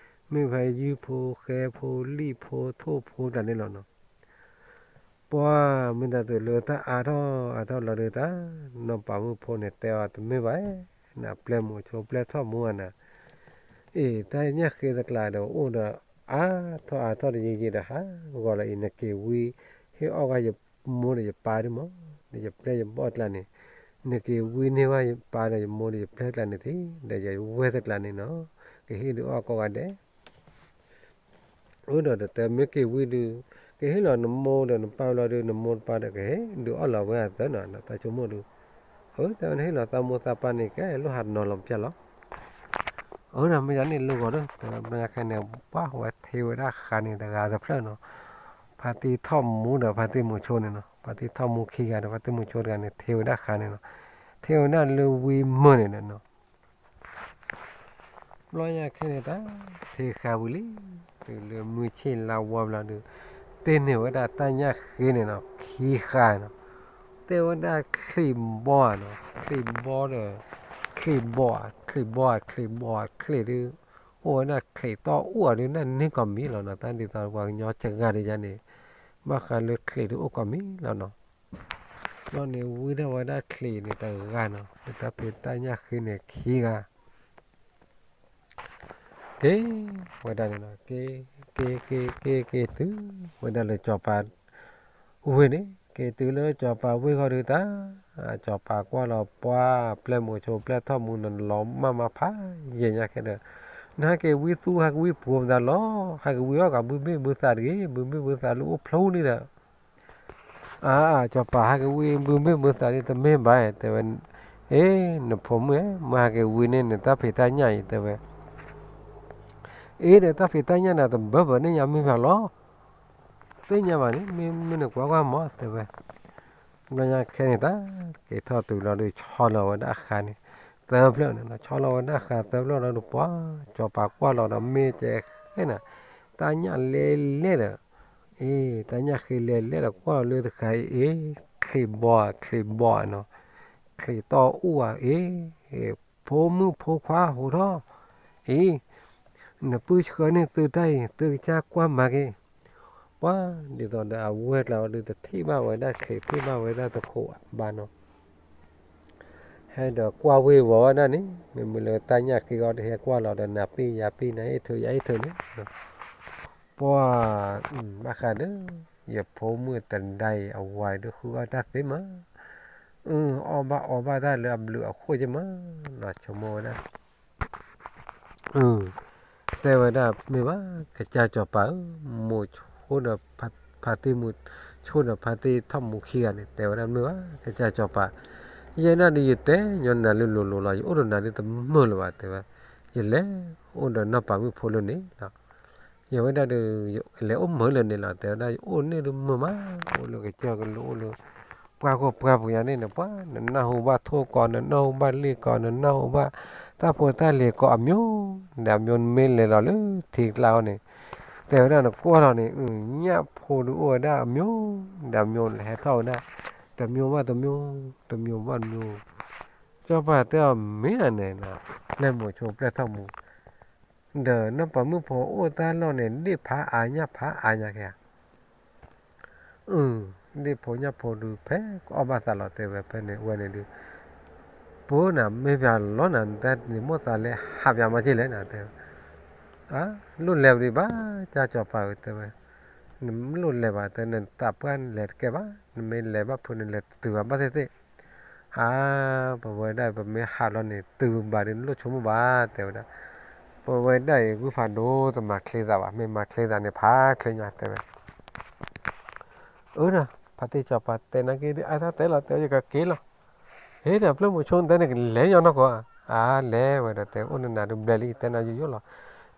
မ့ၢ်ဖဲယုၢ်ဖိဃဲဖိလံၣ်ဖိထိၣ်ဖိတၢ်န့ၣ်လီၤနီၤ ပှၤမ့ၢ်တၢ်တုၤလၢတၢ်အါထီၣ်အါထီၣ်လီၤဒုးတၢ် နီၢ်ပၤမုၣ်ဖိန့ၣ်တဲအီၤတမ့ၢ်ဘၣ် နပျဲၢ်မိၤဆိပျဲၢ်ထီၣ်မူအနၤ အ့ၣ် တၢ်ညၣ်ဃ့တကျါဒီးအိၣ်ဒီး အါထီၣ်အါထီၣ်တယံာ်ယံာ်ဒီးဟးဂီၤလီၤအံၤ နက့ၤဝံဟ့ၣ်အီၣ်ဂၤယမိၢ်ဒီးယပၢ်ဒုးမး ဒီးယပျဲၢ်ယဘီၣ်ကျါန့ၣ် နက့ၤဝံန့ၢ်ဝဲယပၢ်ဒီးယမိၢ်ဒီးယပျဲၢ်ကျါန့ၣ်သ့ ဒီးယဝဲၢ်တကျါန့ၣ်နီၤ ကဟ့ၣ်ဒုးအီၣ်ကိးဂၤဒဲး အၢ ဒီးတတဲမ့ၢ်က့ၤဝံဒုး ကဟ့ၣ်လီၤနမိၢ်ဒီးနပၢ်လီၤဒုး နမိၢ်နပၢ်ဒီးကဟ့ၣ်ဒုးအီၣ်လီၤဝဲအသၢနီၤ တၢ်ဆိကမိၣ်ဒုး အၢ တဲဝဲနဟ့ၣ်လီၤသးမိၢ်သးပၢ်န့ၣ် ကဲလိၣ်ဟးနီၤလီၤပျၢ်လီၤ အၢ ဒီးမ့ၢ်ယၤန့ၣ်လိၣ်ဂီၤဒီး တဲဝဲဘျီညါခဲန့ၣ် ပှၤဝဲထံဝဲဒၣ်ဃါန့ၣ်တဂၤတဖျၢၣ်နီၤ ဖါတံၢ်ထီၣ်မူဒီးဖါတံၢ်မိၤဆိန့ၣ်နီၤ ဖါတံၢ်ထီၣ်မူခံဂၤဒီးဖါတံၢ်မိၤဆိတဂၤန့ၣ် ထံဝဲဒၣ်ဃါန့ၣ်နီၤ ထံဝဲဒၣ်လၢဝံမုၢ်န့ၣ်နီၤ ဘျီညါခဲန့ၣ်တၢ် ထံဃါဝံၤလံ တုၤလၢမုၢ်ဆ့ၣ်လါဝါဘျီဒုး တ့န့ၢ်ဝဲဒၣ်တၢ်ညၣ်ဃ့န့ၣ်နီၤ ခံဃါနီၤ တဲဝဲဒၣ်ချံးဘီနီၤ ချံးဘီဒီး ချံးဘီ ချံးဘီ ချံးဘီ ချံးဒုး အိၣ်ဝဲဒၣ်ချံးတီၢ်အိၣ်အီၤဒုး နၢ်န့ၢ်ကီၢ်မံၤလီၤနီၤ တၢ်ဒ်သိးပှၤကညီစှၤဂၤဒ်ယါန့ၣ် ဘၣ်ဃးလၢချံးဒုးအိၣ်ကီၢ်မံၤလီၤနီၤ ဘျီန့ၣ်ဝံဒၣ်ဝဲဒၣ်ချံးန့ၣ်တဂၤနီၤ လၢတၢ်ဖံးတၢ်ညၣ်ဃ့န့ၣ်ခံဂၤ က့ၤဝဲဒၣ်န့ၣ်နီၤ က့ၤ က့ၤ က့ၤ က့ၤ က့ၤတုၤဝဲဒၣ်လၢစီၤပၤဝ့ၢ်န့ၣ် က့ၤတုၤလၢစီၤပၤဝ့ၢ်ဃီဒုးတၢ် စီၤပၤကွၢ်လီၤပှၤပျဲၢ်မိၤဆိပျဲၢ်ထီၣ်မူန့ၣ်လီၤမၢ်မၢ်ဖးယံာ်ညါခဲဒီး နဟဲက့ၤဝံသူၣ်ဟဲက့ၤဝံပှိၤမတၤလီၤ ဟဲက့ၤဝံအီၣ်ကးဘုဘ့ၣ်ဘုသးတဂ့ၤ ဘုဘ့ၣ်ဘုသးလၢအိၣ်ဖျိလံဒီး အါ စီၤပၤဟဲက့ၤဝံဘုဘ့ၣ်ဘုသးဒ်တမ့ၢ်ဘၣ် တဲဝဲ အ့ နဖိမုၣ်ဧၢ မ့ၢ်ဟဲက့ၤဝံန့ၢ်နတၢ်ဖံးတၢ်ညၣ်အံၤ တဲဝဲ အ့ဒီးတၢ်ဖံးတၢ်ညၣ်န့ၣ် တဘၢဘၢန့ၢ်ညါမ့ၢ်ဘၣ်လီၤ, သ့ၣ်ညါဘၣ်န့ၣ် မ့ၢ်မ့ၢ်နကွၢ်ကွၢ်မး တဲဝဲ, ဘျီညါခဲန့ၣ်တၢ်က့ၤထီၣ်တုၤလီၤဒီး ဆီလီၤဝဲဒၣ်ဃာ်န့ၣ် သၢဖျၢၣ်န့ၣ်လီၤ, ဆီလီၤဝဲဒၣ်ဃာ်သၢဖျၢၣ်လီၤဒီး ပှၤစီၤပၤကွၢ်လီၤဒီး မ့ၢ်ကဲဃဲနၤ, တၢ်ညၣ်လဲၤလဲၤဒီး အ့ တၢ်ညၣ်ဃ့လဲၤလဲၤဒီး ကွၢ်လီၤလၢတဃာ်အံၤ အ့ ချံးဘီချံးဘီနီၤ, ချံးတီၢ်အိၣ်ဧါ အ့ ဖိမုၣ်ဖိခွါဟိးထီၣ်, အ့ နပုၢ်ဆှၢန့ၢ်သုတၢ်အံၤ သုကစၢ်ကွၢ်မၤက့ၤ, ပှၤဒ်သိးဒီးအဝဲၢ်ကျါဒီး တထံၣ်ဘၣ်ဝဲဒၣ်ချံး ထံၣ်ဘၣ်ဝဲဒၣ်တခိးဘၣ်နီၤ ဟဲဒီးကွၢ်ဝ့ၤဝီၤဝဲဒၣ်န့ၣ် မ့မ့ၢ်လၢတၢ်ညၣ်ဃ့အီၤဒီး ဟဲကွၢ်လီၤဒီး နၤပ့ၢ်ယၤပ့ၢ် နၤဟ့ၣ်ထုးယၤဟ့ၣ်ထုးန့ၣ်, ပှၤ ဘၣ်ဃးဒီး ယဖိမုၣ်တဒါအံၤ အဝၤအံၤဒုးဃုအီၣ်တၢ်သ့မး, အီၣ်ဘၣ်အီဘၣ်တၢ်လၢအဘျုးအဖှိၣ်က့မး, ဆိကမိၣ်ဝဲဒၣ် တဲဝဲဒၣ်မ့ၢ်ဘၣ် ကစၢ်စီၤပၤဧၢ, မိၤဆိဒီးဖါတ့ၢ်မူ ဆိဒီးဖါတ့ၢ်ထီၣ်မူခံဂၤန့ၣ် တဲဝဲဒၣ်မ့ၢ်ဘၣ် ကစၢ်စီၤပၤ, ယဲဒၣ်ဒီးယတဲညီနၤလၢလိၤလိၤလီၤ, ယအိၣ်ဒီးနၤဒုးတမုာ်လၢၤဘၣ် တဲဝဲ, ယလဲၤအိၣ်ဒီးနီၢ်ပၤမုၣ်ဖိလၢန့ၣ်လီၤ, ယဝဲဒၣ်ဒီး ယလဲၤအိၣ်မုာ်လၢန့ၣ်လီၤ တဲဝဲဒၣ် ယအိၣ်န့ၣ်ဒုးမုာ်မး, အိၣ်လၢကစၢၢ်ကလိအိၣ်လၢ ပှၢ်ခိၣ်ပှၢ်ပူၤညါန့ၣ်န့ၣ် ပှၤ နနၢ်ဟူဘၣ်ထိၣ်ကီး နနၢ်ဟူဘၣ်လ့ၣ်ကီး နနၢ်ဟူဘၣ် တၢ်ဖိတၢ်လံၤကီးအမျိုး ဒီးအမျိုး နမ့ၢ်လဲၤလီၤလၢထံကျါအီၤန့ၣ် တဲဝဲဒၣ်နကွၢ်လီၤန့ၣ် ညၣ်ဖိဒုးအိၣ်ဝဲဒၣ်အမျိုး ဒီးအမျိုး လဲၤဟဲထီၣ်ဝဲဒၣ် တမျိုးဘၣ်တမျိုး တမျိုးဘၣ်တမျိုး, စီၤပၤတဲအီၤမ့ၢ်ဧါန့ၣ် ပျဲၢ်မိၤဆိပျဲၢ်ထီၣ်မူ ဒီးနီၢ်ပၤမုၣ်ဖိအိၣ်တၢ်လီၢ်န့ၣ် ဒ့ၣ်ဖးအါညၣ်ဖးအါညါကဲဧါ အၢ ဒ့ၣ်ဖိညၣ်ဖိဒုး ဖဲကအီၣ်ဘၣ်သးလီၤ တဲဝဲ ဖဲန့ၣ်ဝဲန့ၣ်ဒုး ပၢနၤမ့ၢ်ပၠးလီၤနၤ တၢ်န့ၣ်မိၢ်သးလဲၤဟးပၠးမးက့လဲၣ်နၤ တဲဝဲ အၢ လိၣ်လဲၤဝဲဒံးဘၣ် ကၢ်စီၤပၤဧၢ တဲဝဲ နလိၣ်လဲၤဘၣ် တဲ နတၢ်ပှၢ်လဲၤတကဲဘၣ် နမ့ၢ်လဲၤဘၣ်ဖုးန့ၣ် လဲၤတတုၤဘၣ်ဘၣ်သ့ၣ်သ့ၣ် အါ ပဝဲဒၣ်အံၤ ပမ့ၢ်ဟးလီၤန့ၣ် တုၤဘၣ်ဒီး နလိၣ်ဆိကမိၣ်ဘၣ် တဲဝဲဒၣ် ပဝဲဒၣ်အံၤ ဂုၢ်ဖးဒိၣ်တမၤချ့သးဘၣ် မ့ၢ်မၤချ့သးန့ၣ် ဖးချ့ညါ တဲဝဲ အၢ ဒီး ဖါတံၢ်စီၤပၤတဲနာ်က့ဒ်အတၢ်တဲလီၤ တဲယကက့ၤလီၤ ဟ့ၣ်ဒီးပျဲၢ်မိၤဆိတဲန့ၣ် ကလဲၤညီနီၢ်ကီး အါ လဲၤဝဲဒီးတဲ အိၣ်နနၤဒုးဘျဲၣ်လံ တဲနၤယိယိလီၤ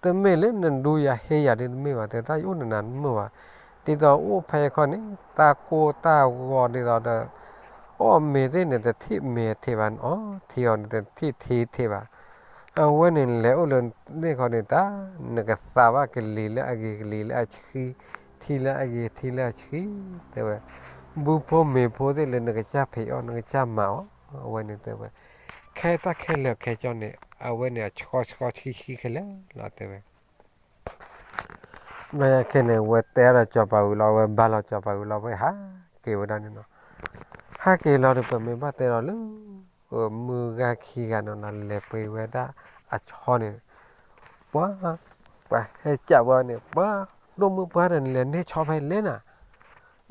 တမ့ၢ်လၢနဒူယၤဟ့ယၤဒုးတမ့ၢ်ဘၣ် တဲတၢ်ယအိၣ်နနၤတမုာ်ဘၣ် ဒ်သိးအိၣ်ဖဲယခီန့ၣ် တၢ်ကိၢ်တၢ်ဂီၤဒ်သိးဒီး အီၣ်မ့ၤသ့ၣ်န့ၣ် တထံၣ်မ့ၤအထံးဘၣ် အီထံအီၤန့ၣ် တထံၣ်ထံထံးဘၣ် အဝဲန့ၣ်လဲၤအိၣ်လၢန့ၣ်ခီန့ၣ် တၢ်နကသးဘၣ်ကလံၤလၢအဂ့ၤ ကလံၤလၢအဆှံ ထံလၢအဂ့ၤ ထံလၢအဆှံ တဲဝဲ ဘုဖိမ့ၤဖိသ့ၣ်လၢနကစၢ်ဖံးအီၣ် နကစၢ်မၤအီၣ် အဝဲန့ၣ်တဲဝဲ ခဲတၢ်ခဲလၢာ်ခဲကၠီန့ၣ် အဝဲန့ၣ်အဆှီဆှီဆှံဆှံခဲလၢာ်လီၤ တဲဝဲ ဘျီညါခဲန့ၣ် ဝဲတဲဒီးစီၤပၤဝံၤလီၤ ဝဲဘါလီၤစီၤပၤဝံၤလီၤ ဝဲဟးက့ၤဝဲဒၣ်န့ၣ်နီၤ ဟးက့ၤလီၤဒီး ပမ့ၢ်ဘၣ်တဲလီၤလၢ မုၢ်ဂၤခံဂၤန့ၣ်နီၤ လဲၤပှ့ၤဝဲဒၣ်အဆီန့ၣ် ပှၤ ပှၤဟဲကးဝဲန့ၣ် ပှၤ ဒိၣ်မုၢ်ပှၢ်ဒီး နလဲၤန့ၢ်ဆီဖဲလဲၣ်နၤ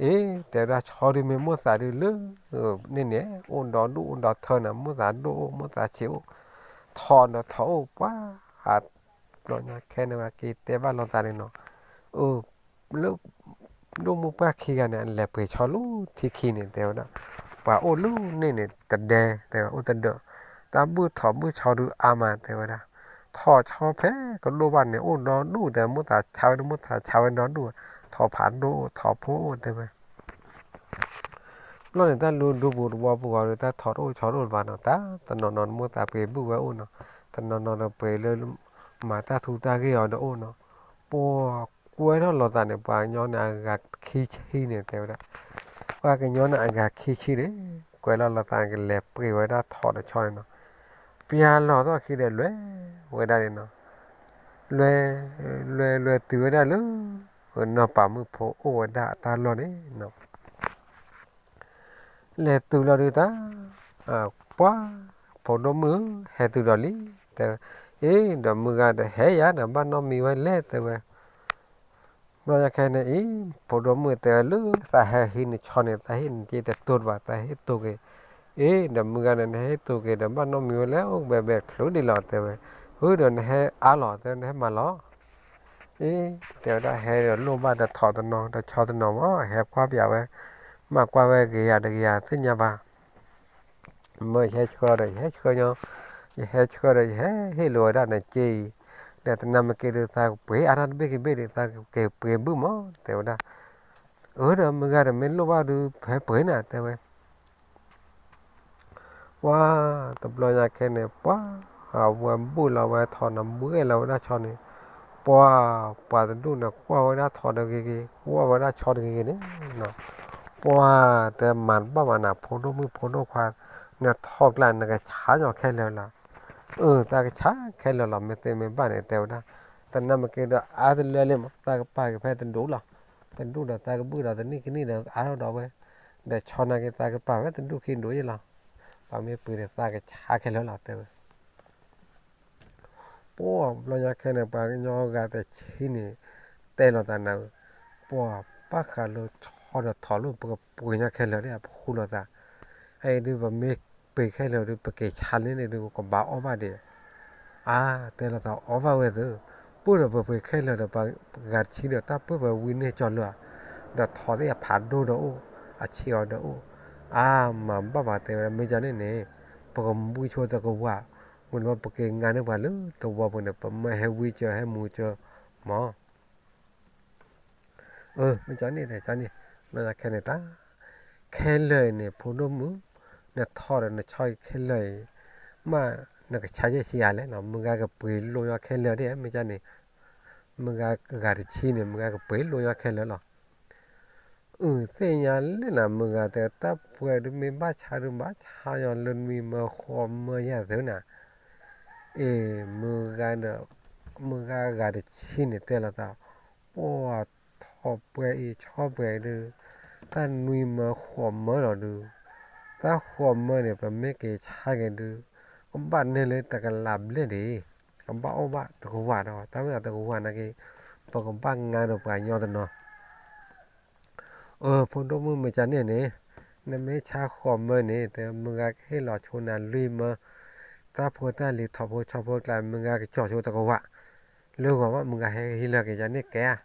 အ့ တဲဝဲဒၣ်ဆီဒုးမ့ၢ်မိၢ်သးဒုးလၢ န့ၣ်န့ၣ် အိၣ်ဒီဒူၣ်အိၣ်ဒီထၢနၤ မိၢ်သးဒိၣ်အိၣ် မိၢ်သးဆံးအိၣ် ထီၣ်ဒီးထီၣ်အိၣ် ပှၤ ဘျီညါခဲန့ၣ် ဝဲက့ၤတဲဘၣ်လိာ်သးန့ၣ်နီၤ အၢ လၢ ဒိၣ်မုၢ်ပှၢ်ခံဂၤန့ၣ် အလဲၤပှ့ၤဆီလၢထံခံန့ၣ် တဲဝဲဒၣ် ပှၤအိၣ်လၢန့ၣ်န့ၣ် တဒဲ တဲဝဲ အိၣ်တဒၢး တၢ်ဘုၣ်ထီၣ်ဘုၣ်ဆီဒုးအါမး တဲဝဲဒၣ် ထီၣ်ဆီဖဲကဒိၣ်ဘၣ်န့ၣ် အိၣ်ဒီဒူၣ် တဲ မိၢ်သးဆါဝဲဒၣ် မိၢ်သးဆါဝဲဒီဒူၣ် ထီၣ်ဖးဒိၣ်အိၣ် ထီၣ်ဖိအိၣ် တဲဝဲ ဘျီန့ၣ် တၢ်လူဒူပူၤတဝီပူၤဂီၤဒီး တၢ်ထီၣ်တအိၣ်ဆီတအိၣ်ဘၣ်နီၤ တၢ်တနီၤနီၤ မိၢ်သးပှ့ၤဘုၣ်ဝဲအိၣ်နီၤ တနီၤနီၤဒီးပှ့ၤလၢ မၤတၢ်ထူတၢ်ဂ့ၢ်အီၤဒီးအိၣ်နီၤ ပှၤကွဲထီၣ်လိာ်သးန့ၣ် ပှၤကညီန့ၣ်အဂၤခံဆံန့ၣ် တဲဝဲဒၣ် ပှၤကညီန့ၣ်အဂၤခံဆံန့ၣ် ကွဲထီၣ်လိာ်သး ကလဲၤပှ့ၤဝဲဒၣ်ထီၣ်တဆီန့ၣ်နီၤ ပျၢ်လီၤထီၣ်ခံဒီး လွဲဝဲဒၣ်န့ၣ်နီၤ လွဲ လွဲ လွဲတုၤဝဲဒၣ်လၢ နီၢ်ပၤမုၣ်ဖိအိၣ်ဝဲဒၣ်အတၢ်လီၢ်န့ၣ်နီၤ လဲၤတုၤလီၤဒုးတၢ် ပှၤ ဖိဒိၣ်မုၣ်ဧၢ ဟဲတုၤဒီးလံ တဲဝဲ အ့ ဒီးမုၢ်ဂၤဒီးဟဲယၤဒီး ဘၣ်နီတမံၤဝဲလဲၣ် တဲဝဲ ဘျီညါခဲန့ၣ်အံၤ ဖိဒိၣ်မုၣ်တဲဝဲလၢ သးဟဲဟံးနဆီန့ၣ် သးဟ့ၣ်နက့တတိၤတဘၣ် သးဟ့ၣ်တိၤက့ၤ အ့ ဒီးမုၢ်ဂၤန့ၣ် နဟ့ၣ်တိၤက့ၤဒီး ဘၣ်နီတမံၤဝဲလဲၣ် အိၣ်ကဘဲဘဲချုးဒံးလီၤ တဲဝဲ အၢ ဒီးနဟဲအါလီၤ တဲဝဲ နဟဲမၤလီၤ အ့ တဲဝဲဒၣ်ဟဲဒီးလိၣ်ဘၣ်ဒီးထီၣ်တနီၤ ဒီးဆီတနီၤမး ဟဲကွၢ်ပၠးဝဲ မၤကွၢ်ဝဲကယၤတကယၤသ့ၣ်ညါဘၣ် မ့ၢ်ယဟဲဆှၢဒီး ယဟဲဆှၢညီ ယဟဲဆှၢဒီး ယဟဲဟ့ၣ်လိာ်ဝဲဒၣ်နက့အံၤ ဒီးတနၢ်မ့ၢ်က့ၤဒုး သးကပှ့ၤအါထီၣ်တဘ့ၣ်က့ၤဘ့ၣ်ဒီး သးကပှ့ၤဘုၣ်မး တဲဝဲဒၣ်. အၢ ဒီးမုၢ်ဂၤဒီး မ့ၢ်လိၣ်ဘၣ်ဒုး ဖဲပှ့ၤနၤ တဲဝဲ ပှၤ တဘျီညါခဲန့ၣ် ပှၤ အဝဲဘုၣ်လီၤဝဲထိးန့ၣ် ဘှဲလီၤဝဲဒၣ်ဆီန့ၣ်, ပှၤ ပှၤတဒူၣ်န့ၣ် ကွၢ်ဝဲဒၣ်ထိးတဂ့ၤဂ့ၤ ကွၢ်ဝဲဒၣ်ဆီတဂ့ၤဂ့ၤန့ၣ်, ပှၤ တဲမၤတဘၣ်ဘၣ်နၤ ဖိဒိၣ်မုၣ်ဖိဒိၣ်ခွါ, နထိးကျါ နကဆါညီခဲလၢာ်လီၤ. အၢ သးကဆါခဲလၢာ်လီၤ မ့ၢ်သ့မ့ၢ်ဘၣ်န့ၣ် တဲဝဲဒၣ်. တနၢ်မ့ၢ်က့ၤဒီး အါတလၢလံမး သးကပာ်က့ၤဖဲတဒူၣ်လီၤ. တဒူၣ်ဒီးသးကဘုၣ်ဒီးတနံၣ်ခံနံၣ်ဒီးအါထီၣ်ဒီးဝဲ, ဒီးဆီနာ်က့ၤသးကပာ်ဖဲတဒူၣ်ခံဒူၣ်ယဲလီၤ. ပှၤမ့ၢ်ပှ့ၤဒီးသးကဆါခဲလၢာ်လီၤ တဲဝဲ. ပှၤ ဘျီညါခဲန့ၣ် ပှၤကညီဂၤတဆံန့ၣ် တဲလိာ်သးနၤဧၢ, ပှၤ ဘၣ်ဃးလၢဆီဒီးထိးလိၣ် ပကပှ့ၤညီခဲလၢာ်ဒၣ် ပဃူလိာ်သး, အအံၤဒုး ပမ့ၢ်ပှ့ၤခဲလၢာ်ဒုး ပက့ၤဆါလံန့ၣ်ဒုး ကဘၣ်အီၣ်ဘၣ်ဒံး, အါ တဲလိာ်သးအီၣ်ဘၣ်ဝဲသ့, ပှ့ၤဒီးပပှ့ၤခဲလၢာ်ဒီး ပှၤဂၤတဆံဒီး တၢ်ပှ့ၤပဝံန့ၢ်ကၠီလၢာ်, ဒီးထိးသ့ၣ်အဖးဒိၣ်ဒီးအိၣ်, အဆံးအီၤဒီးအိၣ်, အါ မၤဘၣ်ဘၣ် တဲဝဲဒၣ် မ့ၢ်ကန့ၣ်န့ၣ်, ပကမူဆိတကဝၢ်, ဝံၤလီၤပက့ၤငါန့ၢ်ပှၤလၢသဝီပူၤန့ၣ် ပမ့ၢ်ဟဲဝံကၢၤဟဲမူကၢၤမး အၢ မ့ၢ်ကန့ၣ်တဲကန့ၣ်, ဘျီညါခဲန့ၣ်တၢ်, ခဲလၢာ်အံၤန့ၣ် ဖိဒိၣ်မုၣ်, နထိးဒီးနဆီအံၤခဲလၢာ်အံၤ, မ့ၢ်နကဆါယဲၢ်ဆံးယၤလဲၣ်နီၤ, မုၢ်ဂၤကပှ့ၤလိၣ်ညီခဲလၢာ်ဒၣ် မ့ၢ်ကန့ၣ်, မုၢ်ဂၤဂၤတဆံန့ၣ် မုၢ်ဂၤကပှ့ၤလိၣ်ညီခဲလၢာ်လီၤ. အု သ့ၣ်ညါလၢနၤ မုၢ်ဂၤတဲ တၢ်ပှ့ၤဒုးမ့ၢ်ဘၣ်ဆါဒုး ဘၣ်ဆါညီလၢနွံမၢဃိးမၢယၤသုနၤ, အ့ မုၢ်ဂၤဒီး, မုၢ်ဂၤဂၤတဆံန့ၣ်တဲလိာ်သး, ပှၤ ထိးပှ့ၤအံၤဆီပှ့ၤအံၤဒုး, တၢ်နွံမၢဃိးမၢလီၤဒုး, တၢ်ဃိးမၢန့ၣ် ပမ့ၢ်က့ၤဆါက့ၤဒုး, ကဘၣ်န့ၢ်လၢတကလးဘျဲၣ်ဒံး, ကဘၣ်အီၣ်ဘၣ်တကဝၢ်ဒီး တၢ်မ့ၢ်အတကဝၢ်နာ်က့ၤ, ပကဘၣ်ငါဒီးပှၤညီတနီၤ အၢ ဖိဒိၣ်မုၣ် မ့ၢ်ကန့ၣ်န့ၣ်, နမ့ၢ်ဆါဃိးမၢန့ၣ် တဲမုၢ်ဂၤကဟ့ၣ်လီၤဆိနၤလွံၢ်မၢ, တၢ်ဖိတၢ်လံၤထိးဖိဆီဖိကျါ မုၢ်ဂၤကကၠီၤဆိတကဝၢ်, လၢဂီၤဘၣ် မုၢ်ဂၤဟဲဟံးလၢက့ၤယၤန့ၣ်ကဲဧါ,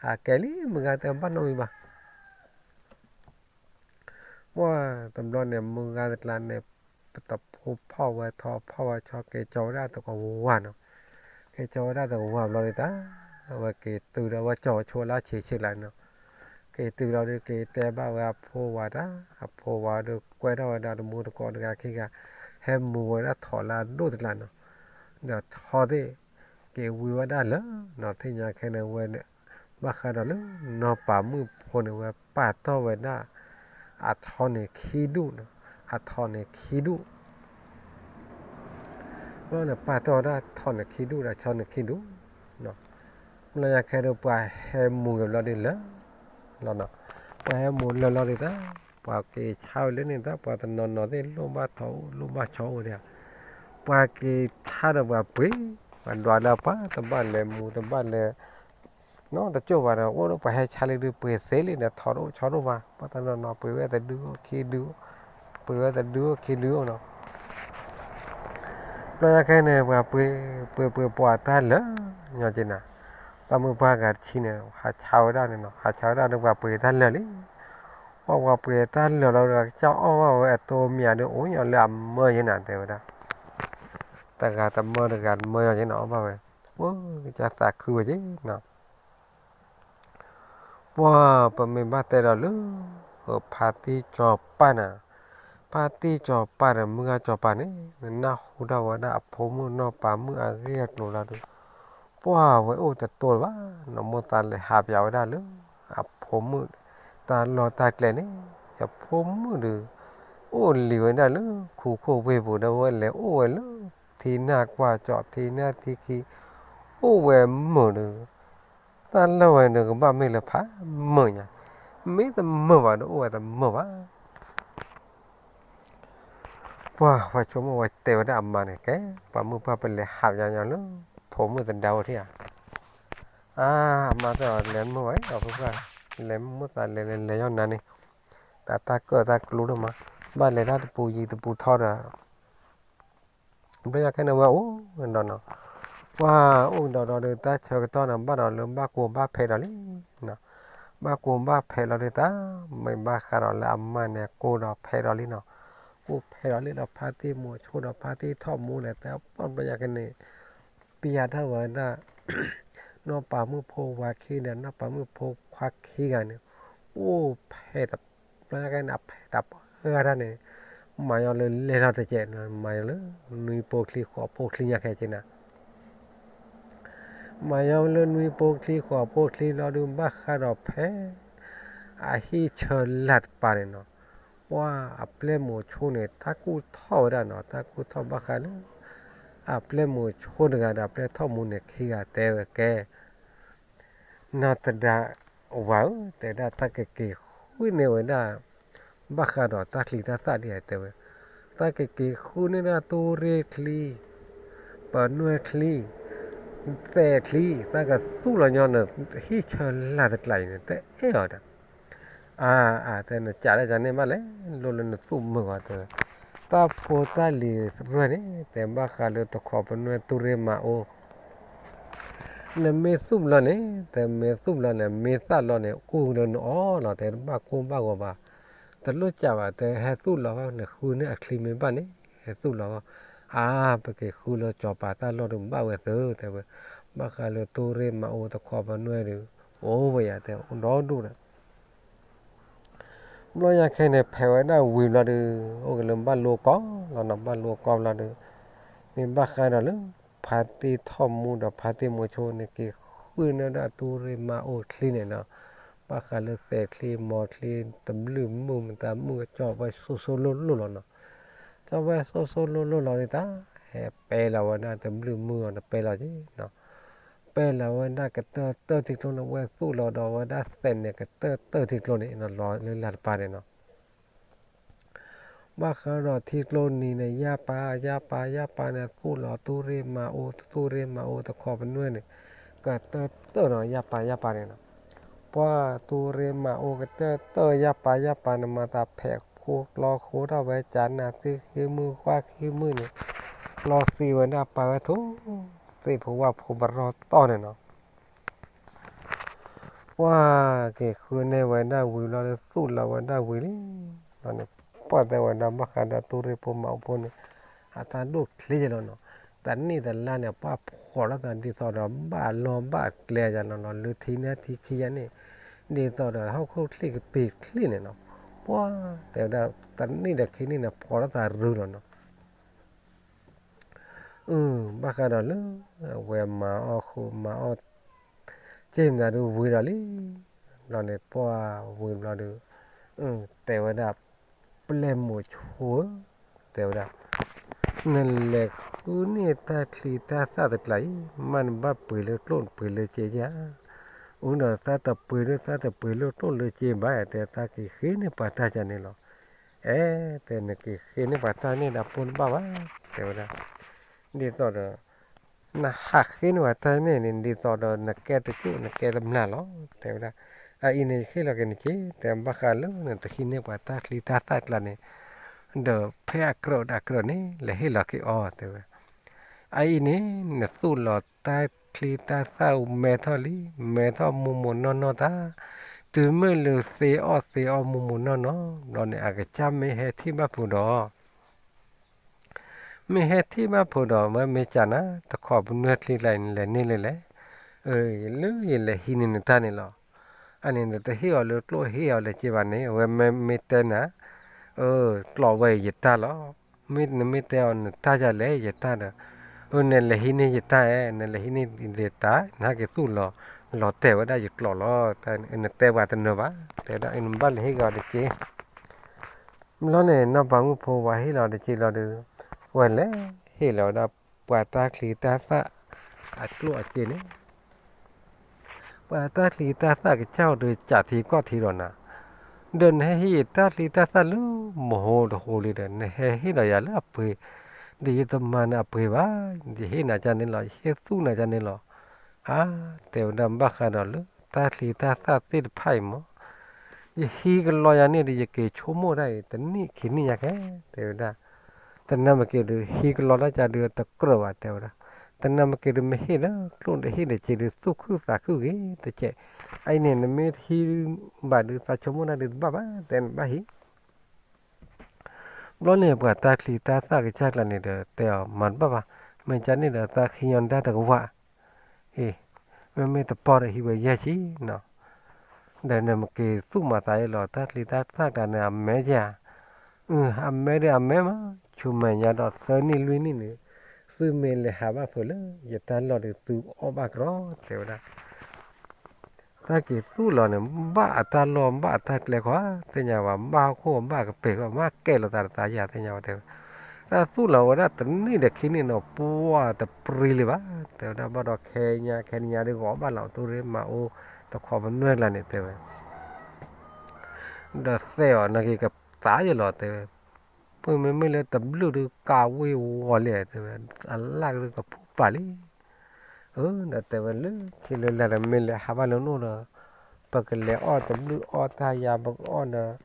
အကဲလံ မုၢ်ဂၤတဲဘၣ်နီတမံၤဘၣ် ပှၢ်တဘျီန့ၣ် မုၢ်ဂၤတကျါန့ၣ်, ပတဖိဖီၣ်ဝဲထိးဖီၣ်ဝဲဆီ က့ၤကၠီၤဝဲဒၣ်တကဝၢ်နီၤ, က့ၤကၠီၤဝဲဒၣ်တကဝၢ်ဘျီဒုးတၢ်, အဝဲက့ၤတုၤဒီးဝဲကၠီၤဆိလၢဆံးဆံးလၢနီၤ, က့ၤတုၤလီၤဒုး က့ၤတဲဘၣ်ဝဲအဖိဝၤတၢ်, အဖိဝၤဒုးကွဲထီၣ်ဝဲဒၣ်တမူတကိးတဂၤခံဂၤ, ဟဲမူဝဲဒၣ်ထိးလၢအဒိၣ်တကျါနီၤ, ဒီးထိးသ့ၣ် က့ၤဝံဝဲဒၣ်လၢနီၤ သ့ၣ်ညါခဲန့ၣ်ဝဲ, ဘၣ်ဃးဒီးလၢနီၢ်ပၤမုၣ်ဖိန့ၣ် ဝဲပာ်တီၢ်ဝဲဒၣ် အထိးန့ၣ်ခံဒူၣ်, အထိးန့ၣ်ခံဒူၣ်, ဘျီန့ၣ် ပာ်တီၢ်ဝဲဒၣ်ထိးန့ၣ်ခံဒူၣ်ဒီးဆီန့ၣ်ခံဒူၣ်, ဘျီညါခဲဒီး ပှၤဟဲမူက့ၤဘျီဒုးလၢ လီၤနီၤ, ပှၤဟဲမူလၢလီၤဒုးတၢ်, ပှၤက့ၤဆါဝဲလၢန့ၣ်တၢ် ပှၤတနီၤနီၤသ့ၣ်လိၣ်ဘၣ်ထိးအိၣ် လိၣ်ဘၣ်ဆီအိၣ်ဒံး, ပှၤက့ၤဆါဒီးပှၤပှ့ၤ, ပှၤဒွးလၢပှၤတဘၣ်လဲၤမူတဘၣ်လဲၤ နီတကၠိၢ်ဘၣ်ဒီး အိၣ်ဒီးပှၤဟဲဆါလံဒုး ပှ့ၤသ့လံဒီး ထိးတအိၣ်ဆီတအိၣ်ဘၣ်, ပှၤတနီၤနီၤပှ့ၤဝဲတဒုအိၣ်ခံဒုအိၣ်, ပှ့ၤဝဲတဒုအိၣ်ခံဒုအိၣ်နီၤ, ဘျီညါခဲန့ၣ် ပှၤပှ့ၤ ပှ့ၤပှ့ၤပှၤတၢ်လၢာ်ညီက့ၤနၤ, ပှၤမုၢ်ပှၢ်ဂၤတဆံန့ၣ် ဟးဆါဝဲဒၣ်န့ၣ်နီၤ, ဟးဆါဝဲဒၣ်ဒီးပှၤပှ့ၤတၢ်လၢာ်လံ, ပှၤပှၤပှ့ၤတၢ်လၢာ်လီၤဒီး ကစၢ်အီၣ်ဘၣ်ဝဲအတိမံၤဒုး အိၣ်ညီလၢအမၢယဲနၤ တဲဝဲဒၣ် တဂၤတမၢတဂၤတမၢညီက့ၤနီၤ အီၣ်ဘၣ်ဝဲ, အိ ကစၢ်သးခုဝဲက့ၤနီၤ, ပှၢ်ပမ့ၢ်ဘၣ်တဲဒီးလၢ ဖါတံၢ်စီၤပၤနၤ, ဖါတံၢ်စီၤပၤဒီးမုၢ်ဂၤစီၤပၤန့ၣ် နနၢ်ဟူဒၣ်ဝဲဒၣ်အဖိမုၣ်နီၢ်ပၤမုၣ်အဂ့ၢ်အကျိၤလီၤဒီး, ပှၢ်ဝဲအိၣ်တတိၢ်လၢၤဘၣ်နီၤ, မိၢ်သးလဲၤဟးပၠးဝဲဒၣ်လၢ အဖိမုၣ် တၢ်လီၢ်တၢ်ကျဲန့ၣ်, အဖိမုၣ်ဒီး အိၣ်လံၤဝဲဒၣ်လၢခူခိၣ်ဝ့ၢ်ပူၤဒီး ဝဲလဲၤအိၣ်ဝဲလၢ ထံနၢ်ကွၢ်ကၠီၣ် ထံနၢ်ထံခံ အိၣ်ဝဲမုာ်ဒီး တၢ်လၢဝဲန့ၣ်ကဘၣ်မ့ၢ်လၢဖးမုာ်ညါ, မ့ၢ်တမုာ်ဘၣ်ဒီးအိၣ်ဝဲတမုာ်ဘၣ်. ပှၢ်ဝဲဆိကမိၣ်ဝဲတဲဝဲဒၣ်အမါန့ၣ် ကဲ ပှၤမုၢ်ပှၢ်ပလဲၤဟးပၠးညီလၢ ဖိမုၣ်သဒါအိၣ်ထံၣ်ဧါ. အါ အမါတဲအီၤ လဲၤမုာ်ဝဲဒီးဖိပှၢ်, လဲၤမိၢ်သးလဲၤလဲၤလဲၤယီၢ်နၤန့ၣ်, တၢ်တၢ်ကၢၣ်တၢ်ကျူဒိၣ်မး, ဘၣ်လဲၤတၢ်တပူၤယံၤတပူၤထီဒီး ဘျီညါခဲန့ၣ်ဝဲအိၣ်ဒီးနီၤ, ပှၢ်အိၣ်ဒီးဒီးဒီး တၢ်ဆၢကတီၢ်န့ၣ် ဘၣ်ဒီးလၢဘၣ်ကူဘၣ်ဖဲးဒီးလံနီၤ, ဘၣ်ကူဘၣ်ဖဲးလီၤဒီးတၢ် မ့ၢ်ဘၣ်ဃးဒီးလၢအမါန့ၣ် ကူဒီးဖဲးဒီးလံနီၤ, ကူဖဲးဒီးလံဒီး ဖါတံၢ်မိၤဆိဒီး ဖါတံၢ်ထီၣ်မူန့ၣ် တဲပှၢ်ဘျီညါခဲန့ၣ် ပျဲထီၣ်ဝဲဒၣ် နီၢ်ပၤမုၣ်ဖိဝၤခံဒီး နီၢ်ပၤမုၣ်ဖိခွါခံဂၤန့ၣ် အိၣ်ဖဲတဘျီညါကဲန့ၣ် အဖဲတပှၢ်တၢ်န့ၣ် မၤညီလၢလဲၤထီၣ်တကဲး မၤညီလၢ နွံပိချံဃိးပိချံညါခဲကဲနၤ မၤညီလၢနွံပိချံဃိးပိချံလီၤဒုး ဘၣ်ဃးဒီးဖဲ အဟံၣ်ဆၢလၢ်တပၤန့ၣ်နီၤ, ပှၤအပျဲၢ်မိၤဆိန့ၣ် တၢ်ကူၣ်ထီၣ်ဝဲဒၣ်နီၤ, တၢ်ကူၣ်ထီၣ်ဘၣ်ဃးလၢ အပျဲၢ်မိၤဆိတဂၤဒီး အပျဲၢ်ထီၣ်မူန့ၣ်ခံဂၤတဲဝဲကဲ နီၢ်သဒါဝၤဧၢ, တဲဝဲဒၣ်တၢ်ကက့ၤဃုန့ၢ်ဝဲဒၣ် ဘၣ်ဃးဒီးတၢ်ချံတၢ်သၣ်ဒ်အံၤတဲဝဲ, တၢ်ကက့ၤဃုန့ၢ်ဒၣ်တူၢ်ရ့ၣ်ချံ, ပနွဲၢ်ချံ, သဲးချံ, တၢ်ကသူၣ်လီၤညီန ဟံၣ်ဆၢလၢ်တကျါအံၤန့ၣ် တအဲၣ်အီၤဒီး အါ, အါ, တဲနကးဒၣ်ကန့ၣ်ဘၣ်လဲၣ်, လိၣ်လၢနသူၣ်မုာ်ဂီၤတဲဝဲ, တၢ်ဖိတၢ်လံၤရဲၣ်န့ၣ် တဲဘၣ်ဃးလၢတခိးပနွဲၢ်တူၢ်ရ့ၣ်မၤအိၣ် နမ့ၢ်သူၣ်ဘျီန့ၣ် တဲမ့ၢ်သူၣ်ဘျီန့ၣ် မ့ၢ်သၣ်လီၤန့ၣ် ကူၣ်လၢနအီၣ်လီၤ တဲတဘၣ်ကိၢ်ဘၣ်ဂီၤဘၣ်, တလိၣ်ကးဘၣ် တဲဟဲသူၣ်လီၤ နဃုန့ၢ်အချံမ့ၢ်ဘၣ်န့ၣ် ဟဲသူၣ်လီၤ, အါ, ပက့ၤဃုလၢစီၤပၤတၢ်လီၢ်ဒုးဘၣ်ဝဲသု တဲဝဲ, ဘၣ်ဃးလၢတူၢ်ရ့ၣ်မၤအိၣ်တခိးပနွဲၢ်ဒုး အိၣ်ဝဲယၤတဲအိၣ်ဒီဒူၣ်ဒီး ဘျီညါခဲန့ၣ် ဖဲးဝဲဒၣ်ဝံၤဘျီဒုး အိၣ်က့ၤလၢဘၣ်လိကီလီၤနီၤ, ဘၣ်လိကီဘျီဒုး မ့ၢ်ဘၣ်ဃးဒီးလၢ ဖါတံၢ်ထီၣ်မူဒီးဖါတံၢ်မိၤဆိန့ၣ် က့ၤဃုန့ၢ်ဒၣ်တူၢ်ရ့ၣ်မၤအိၣ်ချံန့ၣ်နီၤ, ဘၣ်ဃးလၢသဲးချံ မိၤချံ တဘျုးမုၢ်မတၤမုၢ်ကစီၣ် ဝဲဆိဆိလိၣ်လိၣ်လီၤနီၤ, ကစီၣ်ဝဲဆိဆိလိၣ်လိၣ်လီၤဒ်တၢ် ဟဲပဲလီၤဝဲဒၣ်တဘျုးမုၢ်အီၤ တပဲလီၤက့ၤနီၤ ပဲလီၤဝဲဒၣ်ကတၢၢ်တၢၢ်ထံကျိန့ၣ် ဝဲသူၣ်လီၤဒီးဝဲဒၣ်သဲးန့ၣ် ကတၢၢ်တၢၢ်ထံကျိန့ၣ် လီၤလၢလၢ်တပၤန့ၣ်နီၤ, ဘၣ်ဃးဒီးထံကျိနံၤန့ၣ် ယၢ်ပၤ ယၢ်ပၤ ယၢ်ပၤန့ၣ် သူၣ်လီၤတူၢ်ရ့ၣ်မၤအိၣ် တူၢ်ရ့ၣ်မၤအိၣ်တခိးပနွဲၢ်န့ၣ် ကတၢၢ်တၢၢ်နီၤ ယၢ်ပၤ ယၢ်ပၤန့ၣ်နီၤ, ပှၤတူၢ်ရ့ၣ်မၤအိၣ်ကတၢၢ်တၢၢ် ယၢ်ပၤ ယၢ်ပၤန့ၣ် မၤသးဖဲးခိကျီခိထီၣ်ဝဲကနၣ်သ့ၣ်ဃ့မုၢ် ဃၣ်ဃ့မုၢ်န့ၣ် လီၤသံဝဲဒၣ်ပာ်ဝဲထိၣ် သ့ၣ်ဖိဝၣ်ဖိပရီၢ်တီၢ်န့ၣ်နီၤ ပှၤက့ၤဃုန့ၢ်ဝဲဒၣ်ဝံၤလီၤ လၢသူၣ်လီၤဝဲဒၣ်ဝံၤလံလီၤန့ၣ်, ပှၤတဲဝဲဒၣ်ဘၣ်ဃးဒီးတူၢ်ရ့ၣ်ဖိမၤအိၣ်ဖိန့ၣ် အတၢ်ဒိၣ်ချ့ယဲလီၤနီၤ, တနံၣ်တလါန့ၣ် ပှၤဖှီၣ်ထီၣ်သးဒ်သိးဒီး ဘၣ်လီၢ်ဘၣ်ကျဲယဲလီၤနီၤ, လၢထံနါထံခံယါန့ၣ် ဒ်သိးဒီးဟီၣ်ခိၣ်ချံကပ့ၤချံန့ၣ်နီၤ, ပှၤတဲဝဲဒၣ် တနံၣ်ဒီးခံနံၣ်န့ၣ် ဖှီၣ်ထီၣ်သးရုၤလီၤနီၤ အု ဘၣ်ဃးဒီးလၢ အဝဲမၤအီၣ်ဃုာ်မၤအီၣ် က့မတၤဒုးဝံၤဒီးလံ, ဘျီန့ၣ်ပှၤဝံၤဘျီဒုး တဲဝဲဒၣ် ပျဲၢ်မိၤဆိဧၢ, တဲဝဲဒၣ် နလဲၤဃုန့ၢ်တၢ်ချံတၢ်သၣ်တကျါအံၤ မ့ၢ်နဘၣ်ပှ့ၤလၢကျိၣ်နပှ့ၤလၢစ့ဧါ, အုဒီးသးတပှ့ၤဒုး သးတပှ့ၤလၢကျိၣ်လၢစ့ဘၣ် တဲသးက့ၤဃ့န့ၢ်ပှၤတၢ်ကန့ၣ်လီၤ, အဲ တဲနက့ၤဃ့န့ၢ်ပှၤတၢ်န့ၣ်ဒီးပိၢ်တဘၣ်ဘၣ်, တဲဝဲဒၣ် ဒ်သိးဒီး နဟးဃ့န့ၢ်ပှၤတၢ်န့ၣ်န့ၣ် ဒ်သိးဒီးနကဲတကၠိၣ်နကဲတမျၢ်လီၤ, တဲဝဲဒၣ်, အအံၤန့ၣ် ယဟ့ၣ်လီၤက့ၤနက့ၤ တဲဘၣ်ဃးလၢနတဟံးန့ၢ်ပှၤတၢ်ချံတၢ်သၣ်ကျါန့ၣ်, ဒီးဖဲအကြၢးဒီးအကြၢးန့ၣ် လဲၤဟ့ၣ်လီၤက့ၤအီၤ တဲဝဲ, အအံၤန့ၣ် နသူၣ်လီၤတၢ်ချံတၢ်သၣ်မဲထီၣ်လံ, မဲထီၣ်မိၢ်မိၢ်နီၢ်နီၢ်တၢ်, တုၤမ့ၢ်လၢသ့အီၣ်သ့အီမိၢ်မိၢ်နီၢ်နီၢ် ဘျီန့ၣ် အကစၢ်မ့ၢ်ဟဲထံၣ်ဘၣ်ဖိဒီး မ့ၢ်ဟဲထံၣ်ဘၣ်ဖိဒီး ဝဲမ့ၢ်ကနၣ် တခိးပနွဲၢ်ချံကျါအံၤ နလဲၤန့ၢ်လၢလဲၣ်, လၢယလဲၤဟံးန့ၢ်နတၢ်န့ၣ်လီၤ, အန့ၣ်နတဟ့ၣ်အီၤလၢကျိၣ်ဟ့ၣ်အီၤလၢစ့ဘၣ်န့ၣ် အဝဲမ့ၢ်တဲနၤ, ကျိးဝဲယတၢ်လီၤ, မ့ၢ်နမ့ၢ်တဲအီၤနတၢ်ယၤလဲၣ် ယတၢ်ဒီး, နလဲၤဟံးန့ၢ်ယတၢ်ဧါ, နလဲၤဟံးန့ၢ်ယတၢ် နဟဲက့ၤသူၣ်လီၤ, လီၤတဲာ်ဝဲဒၣ်ယကျိးလီၤ, နတဲပှၤတနၢၤဘၣ်, တဲဒၣ်နဘၣ်လဲၤဟ့ၣ်က့ၤအီၤတက့ၢ် ဘျီန့ၣ် နီၢ်ပၤမုၣ်ဖိဝၤဟ့ၣ်လီၤတက့ၢ်လီၤဒီး, ဝဲလဲၤဟ့ၣ်လီၤဝဲဒၣ် ပှၤတၢ်ချံတၢ်သၣ်အကျိၣ်အစ့န့ၣ်, ပှၤတၢ်ချံတၢ်သၣ်ကစၢ်အီၤဒီး ကးထံကီၢ်ထံဒီးနၤ, ဒီးနဟဲဟ့ၣ်ယတၢ်ချံတၢ်သၣ်လၢမဟိတဟိလံဒီး နဟဲဟ့ၣ်လီၤယၤလၢအပှ့ၤ, ဒီးယတမၤနၤအပှ့ၤဘၣ်, ယဟ့ၣ်နၤကန့ၣ်လီၤ, ယဟ့ၣ်သူၣ်နၤကန့ၣ်လီၤ, အါ, တဲဝဲဒၣ်ဘၣ်ဃးဒီးလၢတၢ်ချံတၢ်သၣ်သ့ၣ်တဖၣ်အံၤမး ယဟံးကလီယၤန့ၣ်ဒီး ယက့ၤဆိကမိၣ်တၢ်အံၤ တနံၣ်ခံနံၣ်ညါကဲ, တဲဝဲဒၣ်, တနၢ်မ့ၢ်က့ၤဒီး ဟံးကလီတၢ်ကဒီးတကြၢးဘၣ် တဲဝဲဒၣ်, တနၢ်မ့ၢ်က့ၤဒီး မ့ၢ်ဟ့ၣ်လၢကျိၣ်ဒီးဟ့ၣ်ဒီးစ့ဒီး သူၣ်ခုသးခုဂ့ၤတက့ၢ်, အအံၤန့ၣ် နမ့ၢ်တဟံးဘၣ်ဒီး သးဆိကမိၣ်တၢ်ဒုးတဘၣ်ဘၣ် တဲနဘၣ်ဟံး ဘျီန့ၣ် ပှၤတၢ်ချံတၢ်သၣ်ကစၢ်ကျါန့ၣ်ဒီး တဲအီၤမၤတဘၣ်ဘၣ်, မ့ၢ်ကန့ၣ်ဒီးသးခံညီနဒါတကဝၣ်, အ့, မ့မ့ၢ်တပီၢ်ဒီးဟံးဝဲယဲၢ်ဆံနီၤ, ဒီးနမ့ၢ်က့ၤသူၣ်မၤသးအံၤလီၤ တၢ်ချံတၢ်သၣ်တဂၤန့ၣ် အမဲကဧါ, အမဲဒီးအမဲမး, ဆူမဲာ်ညါဒီးသၢနံၣ်လွံၢ်နံၣ်န့ၣ်, သုမ့ၢ်လဲၤဟးဘၣ်ဖုးလၢ ယတၢ်လီၢ်ဒီးသုအီၣ်ဘၣ်ကရီ တဲဝဲဒၣ် တၢ်က့ၤသူၣ်လီၤန့ၣ် ဘၣ်အတၢ်လီၢ်ဘၣ်အတၢ်ကျဲခီ, သ့ၣ်ညါဝဲ ဘၣ်ဟီၣ်ခိၣ်ဘၣ်ကပ့ၤဃီ ဘၣ်ကဲလီၤသးတသးယၤ သ့ၣ်ညါဝဲတဲဝဲ, တၢ်သူၣ်လီၤဝဲဒၣ်တနံၣ်ဒီးခံနံၣ်နီၤ ပှၢ်တပြံလၢၤဘၣ် တဲဝဲဒၣ် ဘၣ်ဒီးခဲညါခဲနံၤညါဒ်ဂီၤဘၣ်လီၤ တူၢ်ရ့မၤအိၣ် တခီပနွဲၢ်ကျါန့ၣ် တဲဝဲ ဒီးသဲအီၤနာ်က့ၤကသးယလီၤ တဲဝဲ, ပမ့မ့ၢ်လၢတဘျုးဒုးကးဝ့ၤဝီၤလံ တဲဝဲ, အလၣ်ကဒုးကဖူပာ်လံ အၢ ဒီးတဲဝဲလၢခံလၢလဲၤဒီး မ့ၢ်လဲၤဟးဘၣ်လၢနအိၣ်ဒီး ပကလဲၤအီၣ်တဘျုးအီၣ်တၢ်ယၤ ပကအီၣ်ဒီး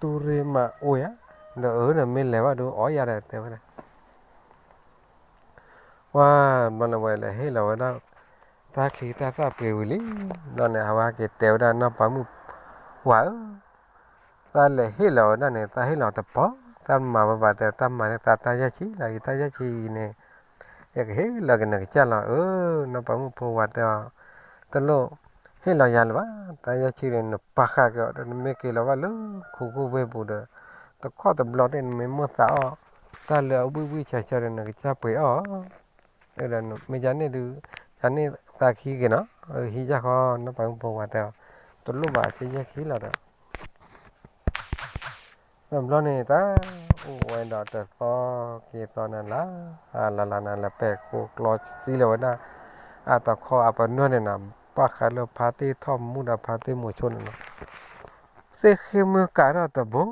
တူၢ်ရ့မၤအိၣ်ယၤ, ဒီးအၢ ဒီးမ့ၢ်လဲၤဘၣ်ဒုးအီၣ်ယၤဒီး တဲဝဲဒၣ် ပှၤဘျီန့ၣ်ဝဲလဲၤဟ့ၣ်လီၤဝဲဒၣ် တၢ်ချံတၢ်သၣ်ပှ့ၤဝံၤလံ, ဘျီန့ၣ် အဝဲက့ၤတဲဝဲဒၣ် နီၢ်ပၤမုၣ်ပှၢ်ဧၢ သးလဲၤဟ့ၣ်လီၤဝဲဒၣ်န့ၣ် သးဟ့ၣ်လီၤတပီၢ်, သးမၤဝဲဘၣ်တဲ တၢ်မၤန့ၣ် သးတၢ်ယဲၢ်ဆံလီၤ ယတၢ်ယဲၢ်ဆံအံၤန့ၣ် ယကဟ့ၣ်လီၤက့ၤနကစၢ်လီၤ အၢ နီၢ်ပၤမုၣ်ဖိဝၤတဲအီၤ, တလိၣ်ဟ့ၣ်လီၤယၤလၢၤဘၣ်, တၢ်ယဲၢ်ဆံဒီး နပာ်ဃာ်က့ၤအီၤဒီး နမ့ၢ်က့ၤလီၤဘၣ်လၢ ခိခိၣ်ဝ့ၢ်ပူၤဒီး တခီတဘျီတ့ၢ် နမ့ၢ်မိၣ်သးအီၣ် တၢ်လၢအဝံၣ်ဝံၣ်ဆၢဆၢဒီး နကစၢ်ပှ့ၤအီၣ် ဒီးမ့ၢ်ယန့ၣ်ဒုး ယန့ၣ်သးခံက့ၤနီၤ, ဟံးယၢ်ဃီ နီၢ်ပၤမုၣ်ဖိဝၤတဲအီၤ, တလိၣ်ဘၣ် အက့ယဲၢ်ဆံလီၤဒီး တဘျီန့ၣ် တၢ်အိၣ်ဝဲဒီးတသီက့ၤသီနၤလၢ်, အလၢ်လၢ်နၤလၢ် ပဲာ်ကိကျီဆံလီၤဝဲဒၣ်, အတခီအပနွဲၢ်န့ၣ်နၤ, ဘၣ်ဃးလၢဖါတံၢ်ထီၣ်မူဒီးဖါတံၢ်မိၤဆိန့ၣ်နီၤ, သ့ၣ်ဃံမုၢ်ကၤထီၣ်တဘိ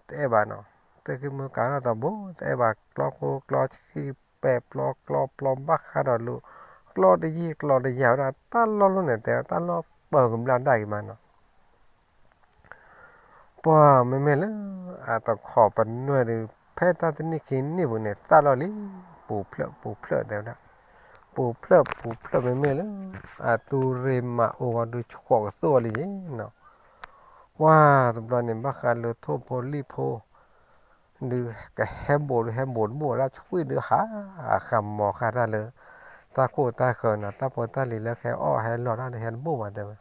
တအဲၣ်ဘၣ်နီၤ, သ့ၣ်ဃံမုၢ်ကၤထီၣ်တဘိ တအဲၣ်ဘၣ် ကျီကိကျီဆံ ပဲာ်ပျီကျီပျီဘၣ်ဃးဒီးလူၤ, ကျီတယံာ်ကျီတယၤဝဲဒၣ် တၢ်လီၢ်လီၤန့ၣ် တဲတၢ်လီၢ်ပၢၤကဘျၣ်ဒၣ်က့ၤမးနီၤ ပှၤမ့မ့ၢ်လၢ အတခီပနွဲၢ်ဒီး ဖဲတၢ်တနံၣ်ခံနံၣ်ပူၤန့ၣ် သၣ်လီၤလံ, ပူၤဖျၢၣ်ပူၤဖျၢၣ်တဲဝဲဒၣ်, ပူၤဖျၢၣ်ပူၤဖျၢၣ်မ့မ့ၢ်လၢ အတူၢ်ရ့မၤအိၣ်ဝဲဒုးဆှီကသိၣ်အီၤလံယ့နီၤ, ပှၤတဘျီန့ၣ် ဘၣ်ဃးလၢထိၣ်ဖိလံၣ်ဖိ ဒုးကဟဲဘိးဒုးဟဲဘိးတဘိးဒၣ် ဆွံၣ်ဒုးဟး ဃးမီၤဃာ်တၢ်လၢ တၢ်ခိၣ်တၢ်ဃၢၤနီၤ တၢ်ဖိတၢ်လံၤလၢခဲအီၣ်ဟဲလီၤတၢ်ဒုးဟဲတဘိးဘၣ်တဲဝဲ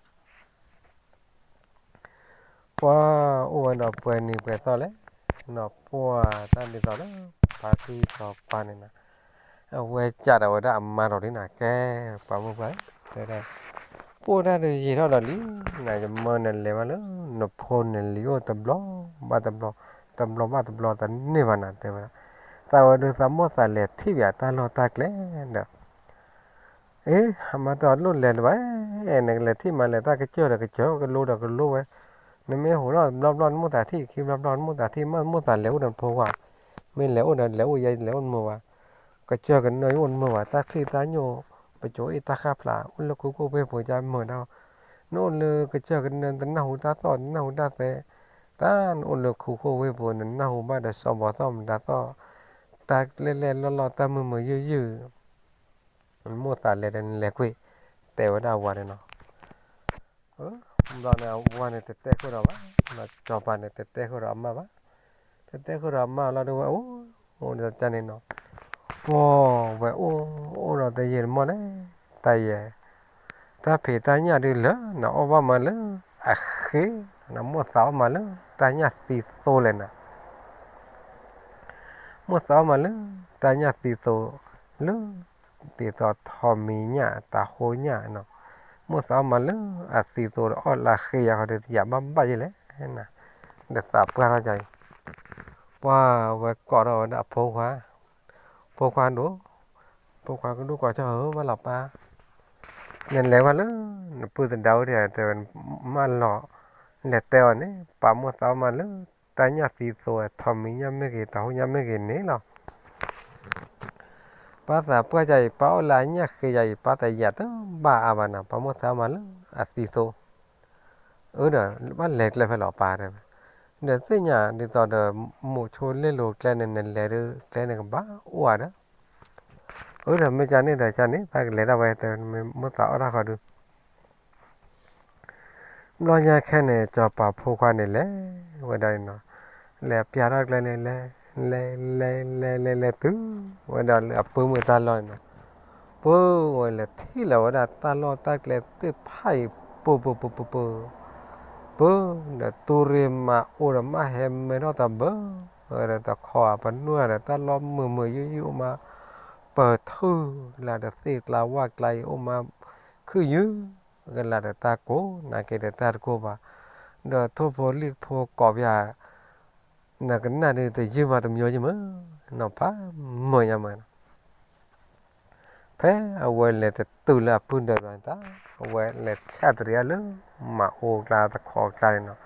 ပှၤအိၣ်ဝဲဒီးပှဲၤနံၤပှဲၤသီလဲၣ်, နီၢ်ပှၢ်တၢ်ဒ်သိးလၢ ပှၤထံပှၤကီၢ်န့ၣ်နီၤ, အဝဲကးဒီးဝဲဒၣ်အမါဒီးလံနီၤ ကဲ ပှၤမုၣ်ပှၢ် တဲဒၣ်, အိၣ်ဒၣ်ဒီးယံာ်ထီၣ်ဒီးလံ, နယမၢနလဲၤဘၣ်လၢ နဖိနလံၤအိၣ်တဘျီဘၣ်တဘျီ, တဘျီဘၣ်တဘျီတန့ၢ်ဘၣ်နၤတဲဝဲဒၣ်, သးဝဲဒုးသးမိၣ်သးလဲၤထံၣ်ဘၣ်တၢ်လီၢ်တၢ်ကျဲဒီး အ့ အမါတလိၣ်လဲၤလၢၤဘၣ်, နကလဲၤထံၣ်မးလဲၤတၢ်ကစၢၢ်ဒီးကစၢၢ် ကလိဒီးကလိဝဲ, နမ့ၢ်ဟူးထီၣ်တဘျီဘျီနမိၣ်သးထံၣ် ခံဘျီဘျီ နမိၣ်သးထံၣ် မ့ၢ်မိၣ်သးလဲၤအိၣ်ဒီးနဖိဝၤ, မ့ၢ်လဲၤအိၣ်ဒီးလဲၤအိၣ်ယဲလဲၤအိၣ်နမုာ်ဝဲ, ကစၢၢ်ကနၢယအိၣ်နမုာ်ဝဲ တၢ်ချံၣ်တၢ်ညိၣ် ပစိၤအ့ၣ်တၢ်ဃၣ်ဖျါ အိၣ်လၢခိခိၣ်ဝ့ၢ်ပူၤယမုာ်ဒၣ်, နအိၣ်လၢကစၢၢ်ကနၢတနၢ်ဟူတၢ်သီၣ် တနၢ်ဟူတၢ်သဲ, တၢ်နအိၣ်လၢခိခိၣ်ဝ့ၢ်ပူၤ နနၢ်ဟူဘၣ်ဒီးစီၤဘီၤသီၣ်မတၤသီၣ်, တၢ်လဲၢ်လဲၢ်လီၢ်လီၢ်တၢ်မုာ်မုာ်ယုၢ်ယုၢ် နမိၣ်သးလဲၤဒီးနလဲၤကွံာ်, တဲဝဲဒၣ်အဝၤန့ၣ်နီၤ. ဘျီန့ၣ် အဝၤန့ၣ်တတဲဃုာ်ဒီးဘၣ်, စီၤပၤန့ၣ်တတဲဃုာ်ဒီးအမါဘၣ်, တတဲဃုာ်ဒီးအမါလီၤဒုးဝဲအိၣ်, အိၣ်ဒီးတၢ်န့ၣ်နီၤ, ပှၤဝဲအိၣ်အိၣ်ဒီးတယံာ်တမီၢ်လဲၣ်, တၢ်ယဲ, တၢ်ဖံးတၢ်ညၣ်ဒုးလၢနအီၣ်ဘၣ်မးလၢအဃ့, နမိၣ်သးအီၣ်မးလၢတၢ်ညၣ်သံသိလဲၣ်နၤ မိၣ်သးအီၣ်မးလၢ တၢ်ညၣ်သံသိ လၢ ဒ်သိးထိးမံၤညၣ် တၤဟိညၣ်နီၤ, မိၣ်သးအီၣ်မးလၢ အသံသိဒီးအီၣ်လၢဃ့ယၤဃီဒီး ယၤဘၣ်ဘၣ်ယဲလဲၣ်, ဒီးသးပှၢ်ထီၣ်ကၢ်အံၤ, ပှၤဝဲကိးထီၣ်ဝဲဒၣ်အဖိခွါ, ဖိခွါဒိၣ်, ဖိခွါကဒိၣ်ကီၢ်ကၠီၢ်ဧၢ ဘၣ်လီၤပၢ်, နလဲၤကွၢ်လၢ နပုၢ်သဒါအိၣ်ဒံးဧါ တဲဝဲ, မၢလီၤ, လဲၤတဲအီၤန့ၣ် ပာ်မိၣ်သးအီၣ်မးလၢ တၢ်ညၣ်သံသိ ထိးမံၤညၣ်မ့ၢ်ဂ့ၤ တၤဟိညၣ်မ့ၢ်ဂ့ၤန့ၣ်လီၤ. ပၢ်သးပှၢ်ကၢ်အံၤ ပၢ်အိၣ်လၢအညၣ်ဃ့ယၤအံၤ ပၢ်တယာ်တဘၣ်အါဘၣ်နၤ ပာ်မိၣ်သးအီၣ်မးလၢအသံသိ, အၢဒီး ဘၣ်လဲၤကျဲဖဲလီၤပၢ်တဲဝဲ, ဒီးသ့ၣ်ညါဒ်သိးဒီး မိၤဆိလ့လိၤကျဲန့ၣ် နလဲၤဒီးကျဲန့ၣ်ကဘၣ်အိၣ်ဧါဒီး, အၢဒီးမ့ၢ်ကန့ၣ်ဒီးကန့ၣ် ပၢ်ကလဲၤဒၣ်ဝဲတဲ မ့ၢ်မိၣ်သးအီၣ်တၢ်ဃီဒုး ဘျီညါခဲန့ၣ် စီၤပၤဖိခွါန့ၣ်လဲၤဝဲဒၣ်န့ၣ်နီၤ, လဲၤပျၢ်ထီၣ်ကျဲန့ၣ်လဲၤ, လဲၤလဲၤလဲၤလဲၤလဲၤတုၤဝဲဒၣ်လၢအပုၢ်မုၣ်တၢ်လီၢ်န့ၣ်နီၤ, ပုၢ်ဝဲလဲၤထံၣ်လီၤဝဲဒၣ်တၢ်လီၢ်တၢ်ကျဲသ့ၣ်တဖၣ်အံၤ ပၢၢ်ပၢၢ်ပၢၢ်ပၢၢ်ပၢၢ်, ပၢၢ်ဒီးတူၢ်ရ့ၣ်မၤအိၣ်ဒီးမးဟဲမဲထီၣ်တဘၢ, ဝဲဒီးတခီအပနွဲၢ်ဒီးတၢ်လီၢ်မုာ်မုာ်ယုၢ်ယုၢ်မး, ပၢၢ်ထူၣ်လၢဒီးသ့ၣ်ကျါဝၣ်ကျါအံၤအိၣ်မး, ခုၣ်ယုၢ်ကလးဒီးတၢ်ကိး နာ်က့ဒီးတၢ်တကိးဘၣ်, ဒီးထိၣ်ဖိလံၣ်ဖိကိးပယၤ နကနၣ်ဒုးတယုၢ်မးတမံၤယမ့ၢ်, နီၤဖးမုာ်ညါမးနီၤ, ဖဲအဝဲလဲၤတတုၤလၢအပုၢ်ဒၢးဘျီန့ၣ်တၢ်, အဝဲလဲၤဆၣ်တရံးအီၤလၢ မၤအိၣ်ကျါတခီကျါန့ၣ်နီၤ,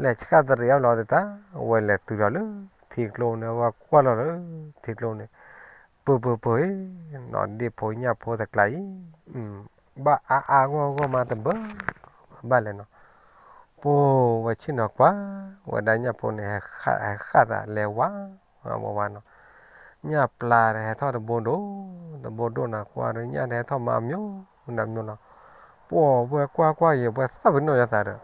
လဲၤဆၣ်တရံးအီၤလီၤဒီးတၢ်, အဝဲလဲၤတုၤလီၤလၢထံကျိန့ၣ် အဝဲကွၢ်လီၤလၢထံကျိန့ၣ်, ပၢၢ်ပၢၢ်ပၢၢ်အံၤ, နီၢ်ဒ့ၣ်ဖိညၣ်ဖိတကျါအံၤ ဘၣ်အါအါဂီၢ်ဂီၢ်မးတဘၢဘၣ်လဲၣ်နီၤ, ပှၤဝဲဆ့ၣ်နီၤကွၢ်ဝဲဒၣ်ညၣ်ဖိန့ၣ် ဟဲဃၣ်သးလဲၤဝါဝါနီၤ, ညၣ်ပျၢ်တဟဲထီၣ်တဘိဒိၣ်, တဘိဒိၣ်နီၤ ကွၢ်ဒီးညၣ်တဟဲထီၣ်မးအမျိုးနီၤမျိုးနီၤ, ပှၤဝဲကွၢ်ကွၢ်ယံၤ ပှၤသၣ်ပ့ၤနီၣ်ယသးဒီး,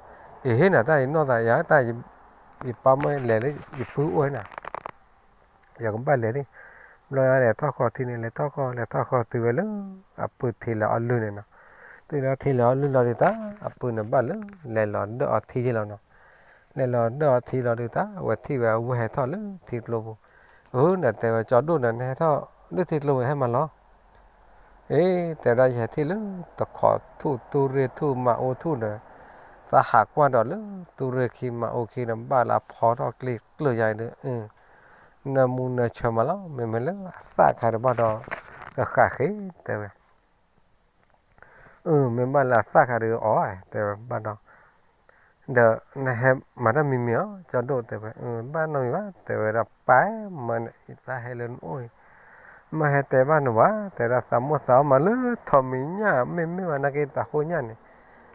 အဟ့ၣ်နၤတၢ်ယနီၢ်သးယၤတၢ်, ယပၢ်မ့ၢ်လဲၤလၢယပုၢ်အိၣ်နၤ ယကဘၣ်လဲၤန့ၣ်, ဘျီလဲၤထီၣ်ဃီထံန့ၣ် လဲၤထီၣ်ဃီ လဲၤထီၣ်ဃီတုၤဝဲလၢ အပုၢ်ထံးလဲၤအီၣ်လုၢ်န့ၣ်နီၤ, တုၤလၢထံးလဲၤအီၣ်လုၢ်လီၤဒုးတၢ် အပုၢ်န့ၣ်ဘၣ်လၢ လဲၤလီၤဒၢၣ်အီထံယ့ၢ်လီၤနီၤ, လဲၤလီၤဒၢၣ်အီထံလီၤဒုးတၢ် အဝဲထံၣ်ဝဲအဝဲၢ်ဟဲထီၣ်လၢထံကျိပူၤ, အၢ နတဲဝဲကၠီဒိၣ်ဒီး နဟဲထီၣ်လၢထံကျိပူၤဟဲမၤလီၤ အ့ တဲဝဲဒၣ်ယဟဲထံၣ်လၢတခိးထူၣ်တူၢ်ရ့ၣ်ထူၣ်မၤအိၣ်ထူၣ်ဒီး သးဟးကွၢ်ဒီးလၢတူၢ်ရ့ၣ်ခံမၤအိၣ်ခံဒီး ဘၣ်လၢအဖီထီၣ်ကျ့ကျၢၢ်ယါအံၤဒီး နၢမူနၢဆၢမးလီၤ မ့မ့ၢ်လၢအသၣ်ခါဒီးဘၣ်ဒီး ကဃၣ်ဃ့ တဲဝဲ အၢ မ့ၢ်ဘၣ်လၢအသၣ်ခါဒီးအီၣ် တဲဝဲဘၣ်ဒီး ဒီးနဟဲမၤတၢ်မံၤမံၤအီၤ ကၠီဒိၣ်တဲဝဲ ဘၣ်နီတမံၤဘၣ် တဲဝဲဒၣ်ပၢ်မၢနတၢ်ဟဲလၢနအိၣ်အံၤ မ့ၢ်ဟဲတဲဘၣ်နဘၣ် တဲဝဲဒၣ်သးမိၣ်သးအီၣ်မးလၢထိးမံၤညၣ် မ့မ့ၢ်ဝဲနာ်က့တၢ်ဃိညၣ်န့ၣ်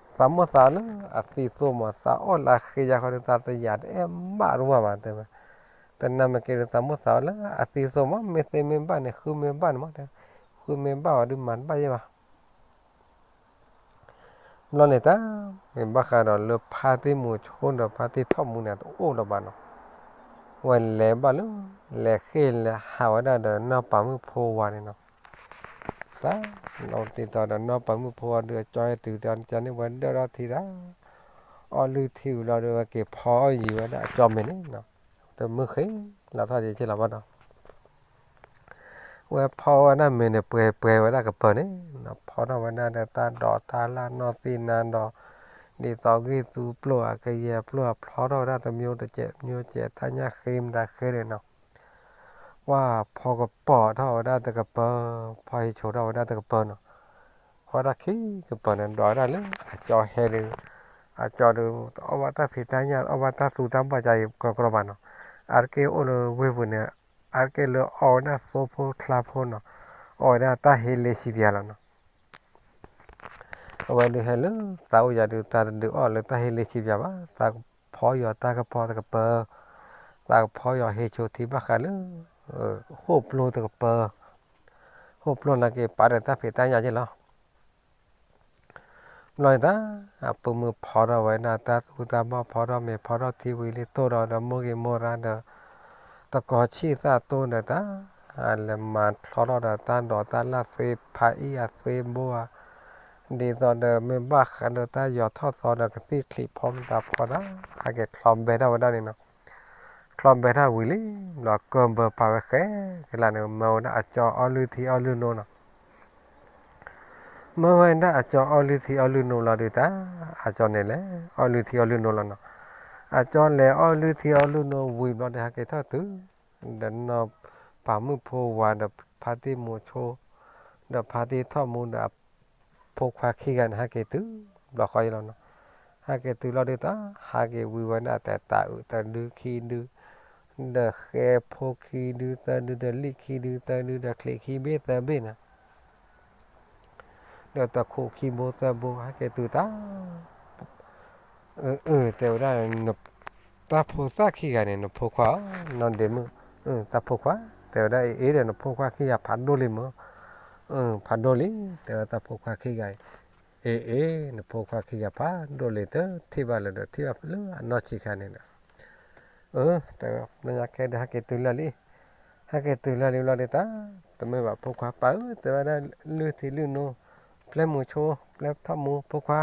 သးမိၣ်သးအီၣ်လၢအသံသိမး သးအီၣ်လၢအဃ့ယါဃီဒီး သးတယာ်တအဲၣ်ဘၣ်တဝၢ်ဘၣ် တဲဝဲ တနာ်မ့ၢ်က့ၤဒီးသးမိၣ်သးအီၣ်လၢအသံသိမး မ့ၢ်သ့မ့ၢ်ဘၣ်န့ၣ် ဃုမ့ၢ်ဘၣ်န့ၣ်မး တဲ ဃုမ့ၢ်ဘၣ်အီၤဒုးမၤတဘၣ်ယဲၢ်ဘၣ် ဘျီန့ၣ်တၢ် မ့ၢ်ဘၣ်ဃးဒီးလၢဖါတံၢ်မူၤဆိဒီးဖါတံၢ်ထီၣ်မူၤန့ၣ် တအိၣ်လၢၤဘၣ်နီၤ, ဝဲလဲၤဘၣ်လၢ လဲၤဃ့ၢ်လဲၤဟးဝဲဒၣ်ဒီးနီၢ်ပၤမုၣ်ဖိဝၤန့ၣ်နီၤ, တၢ် ဒ်သိးဒီးနီၢ်ပၤမုၣ်ဖိဝၤဒုးအကၠီဟဲတုၤဒီး ကၠီန့ၢ်ဝဲဒၢၣ်ထီၣ်ထံတၢ်, အီၣ်လုၢ်ထံဝံၤလီၤဒီး ဝဲက့ၤဖီအီၣ်ယံၤဝဲဒၣ်အကၠီမ့ၤန့ၣ်နီၤ, ဒီးမုၢ်ဃ့လီၤထီၣ်က့ၤက့ၤလီၤဘၣ်ဒီး ဝဲဖီဝဲဒၣ်မ့ၤန့ၣ် ပှဲၤပှဲၤဝဲဒၣ်ကပၢၤန့ၣ်, ဖီထီၣ်ဝဲဒၣ်ဒီးတၢ်ဒိးတၢ်လၢ်နီၢ်သံၣ်နါဒီး ဒ်သိးဂ့ၢ်သူပျိၢ်အကယဲၢ်ပျိၢ်အဖျီထီၣ်ဝဲဒၣ်တမျိုးတကဲးမျိုးကဲး တၢ်ညၣ်ဃ့မတၤဃ့န့ၣ်နီၤ, ပှၤဖီကပီၤထီၣ်ဝဲဒၣ်တကပၢၤ, ဖီဟ့ၣ်ဆိးထီၣ်ဝဲဒၣ်တကပၢၤနီၤ, ဖီဒၣ်ခံကပၢၤန့ၣ် ဒိးဝဲဒၣ်လၢအကၠီဟဲဒီး အကၠီဒီး တအီၣ်ဘၣ်တၢ်ဖံးတၢ်ညၣ် တအီၣ်ဘၣ်တၢ်သူတၢ်ဘီၣ်ကါအံၤကီကီဘၣ်နီၤ, အါတက့ၢ်အိၣ်လၢဝ့ၢ်ပူၤန့ၣ် အါတက့ၢ်လၢအီၣ်ဝဲဒၣ်သိဖိချါဖိနီၤ, အီၣ်ဝဲဒၣ်တၢ်ဟ့လ့ဆံပၠးလီၤနီၤ. အဝဲဒုးဟဲလၢသးအိၣ်ယၤဒုး သးတဒုးအီၣ်လၢတၢ်ဟ့လ့ဆံပၠးဘၣ်, သးကဖီယီၤတၢ်ကပီၤတကပၢၤ, သးကဖီယီၤဟ့ၣ်ဆိးထံဘၣ်ဃးလၢ ဃိၣ်ပျိတကပၢၤ, ဃိၣ်ပျိနာ်က့ၤပာ်ဒီးတၢ်ဖံးတၢ်ညၣ်က့ၤလီၤ. ဘျီန့ၣ်တၢ် အပုၢ်မုၣ်ဖီထီၣ်ဝဲဒၣ်တၢ်သူတၢ်ဘီၣ် ဖီထီၣ်မ့ၤဖီထီၣ်ထံဝံၤလံ တိၢ်ဒီးဒီးမိၢ်ဂ့ၤမိၢ်ရၢ်ဒီး တကီၤဆံၣ်သၣ်တိၢ်ဒီးတၢ် လဲၤမၤချီထီၣ်ဒီးတၢ်ဒိးတၢ်လၢ်သ့ဖးအံၣ်အသ့ဘိဧါ, ဒ်သိးဒီးမ့ၢ်ဘၣ်ဃးဒီးတၢ်ယီၤထီၣ်သီဒီးကသံၣ်ချံးဖီမတၤဖီတၢ် ဟဲက့ၤချီဘဲထီၣ်ဝဲဒၣ်န့ၣ်နီၤ. ချီဘဲထီၣ်ဝံၤလံ ဘျီကၢဘၢပာ်ဝဲဃဲကလးန့ၣ် မၢဝဲဒၣ်အကၠီအီလုၢ်ထံအီလုၢ်နိနီၤ. မၢဝဲဒၣ်အကၠီအီလုၢ်ထံအီလုၢ်နိလီၤဒုးတၢ် အကၠီန့ၣ်လဲၤအီလုၢ်ထံအီလုၢ်နိလီၤနီၤ. အကၠီလဲၤအီလုၢ်ထံအီလုၢ်နိဝံၤဘျီဒီး ဟဲက့ၤထီၣ်တုၤ ဒီးနီၢ်ပၤမုၣ်ဖိဝၤဒီးဖါတံၢ်မူၤဆိ ဒီးဖါတံၢ်ထီၣ်မူဒီးအဖိခွါခံဂၤန့ၣ် ဟဲက့ၤတုၤ ဘျီဃီအံၤလီၤနီၤ. ဟဲက့ၤတုၤလီၤဒုးတၢ် ဟဲက့ၤဝံၤဝဲဒၣ်တၢ်တၢ်အုးတဒုခံဒု ဒီးဃဲဖိခံဒုသၢဒု ဒီးလံၣ်ခံဒုသၢဒု ဒီးချံးခံဘ့ၣ်သၢဘ့ၣ်န့ၣ် ဒီးတခိးခံဘိသၢဘိ ဟဲက့ၤတုၤတၢ် အၢ အၢ တဲဝဲဒၣ် တၢ်ဖိသၣ်ခံဂၤန့ၣ် နဖိခွါဧါ နီၢ်ဒ့မုၣ် တၢ်ဖိခွါ တဲဝဲဒၣ် အ့ အ့ ဒီးနဖိခွါခံဂၤဖးဒိၣ်လံမၢ် ဖးဒိၣ်လံ တဲဝဲတၢ်ဖိခွါခံဂၤအံၤ အ့ အ့ နဖိခွါခံဂၤဖးဒိၣ်လံ တထံၣ်ဘၣ်လၢၤဒီး ထံၣ်ဘၣ်လၢအနီၢ်ဆံးခါန့ၣ်ဒီး အၢ တဲဝဲ ဘျီညါခဲဒီး ဟဲက့ၤတုၤလၢလံ, ဟဲက့ၤတုၤလၢလံဘျီဒီး တၢ် တမ့ၢ်ဘၣ်ဖိခွါပာ်ဧၢ တဲဝဲဒၣ် လုၢ်ထံလုၢ်နိ ပျဲမူဆိ ပျဲထီၣ်မူဖိခွါ,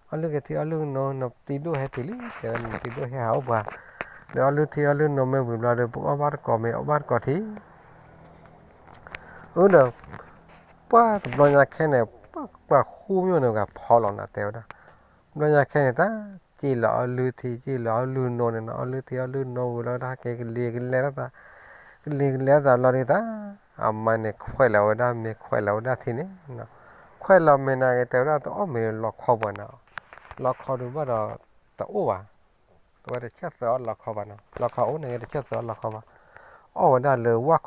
အီၣ်လုၢ်က့ၤထံအီၣ်လုၢ်က့ၤနိ နတံၤဒိၣ်ဟဲတုၤလံ တဲဝဲ နတံၤဒိၣ်ဟဲဟးအိၣ်ပှၤ, ဒီးအီၣ်လုၢ်ထံအီၣ်လုၢ်နိမ့ၢ်ဝံၤဘျီဒီး ပအီၣ်ဘၣ်တကိးမ့ၢ်အီၣ်ဘၣ်တကိးထံ အၢဒီး ပှၢ်တဘျီညါခဲန့ၣ် ပှၢ်ဃူမ့ၢ်န့ၣ် ဂၤဖီလီၤနၤ တဲဝဲဒၣ်, ဘျီညါခဲန့ၣ် တၢ်စံၣ်လီၤအီၣ်လုၢ်ထံ စံၣ်လီၤအီၣ်လုၢ်နိန့ၣ်နီၤ အီၣ်လုၢ်ထံအီၣ်လုၢ်နိဝံၤလီၤ တၢ်က့ၤကလံၤကလဲၤလီၤသး, ကလံၤကလဲၤလီၤသးဘျီဒီး တၢ် အမါန့ၣ်ခွဲးလီၤဝဲဒၣ်မ့ၤ ခွဲးလီၤဝဲဒၣ်ထံန့ၣ်, ခွဲးလီၤမ့ၤနာ်က့ၤ တဲဝဲဒၣ် တအီၣ်မ့ၤလီခီပှၤနီၤ, လီခီဒုးဘၣ်ဒီး တအိၣ်ဘၣ် အဝဲတဆၢၣ်သၢအီၣ်လီခီဘၣ်နီၤ လီခီအိၣ်န့ၣ် တဆၢၣ်သၢအီၣ်လီခီဘၣ်, အီၣ်ဝဲဒၣ်လၢဝၣ်ခီဘၣ်ပူၤလီၤနီၤ ဒ်သိးကိးတၢ်လၢကျိးပူၤနီၤ, ဘျၢၣ်လီၤဝဲတၢ်လၢကျိးပူၤနီၤ, ဘျၢၣ်လီၤတၢ်လၢကျိးပူၤ အီၣ်ဝဲဒၣ်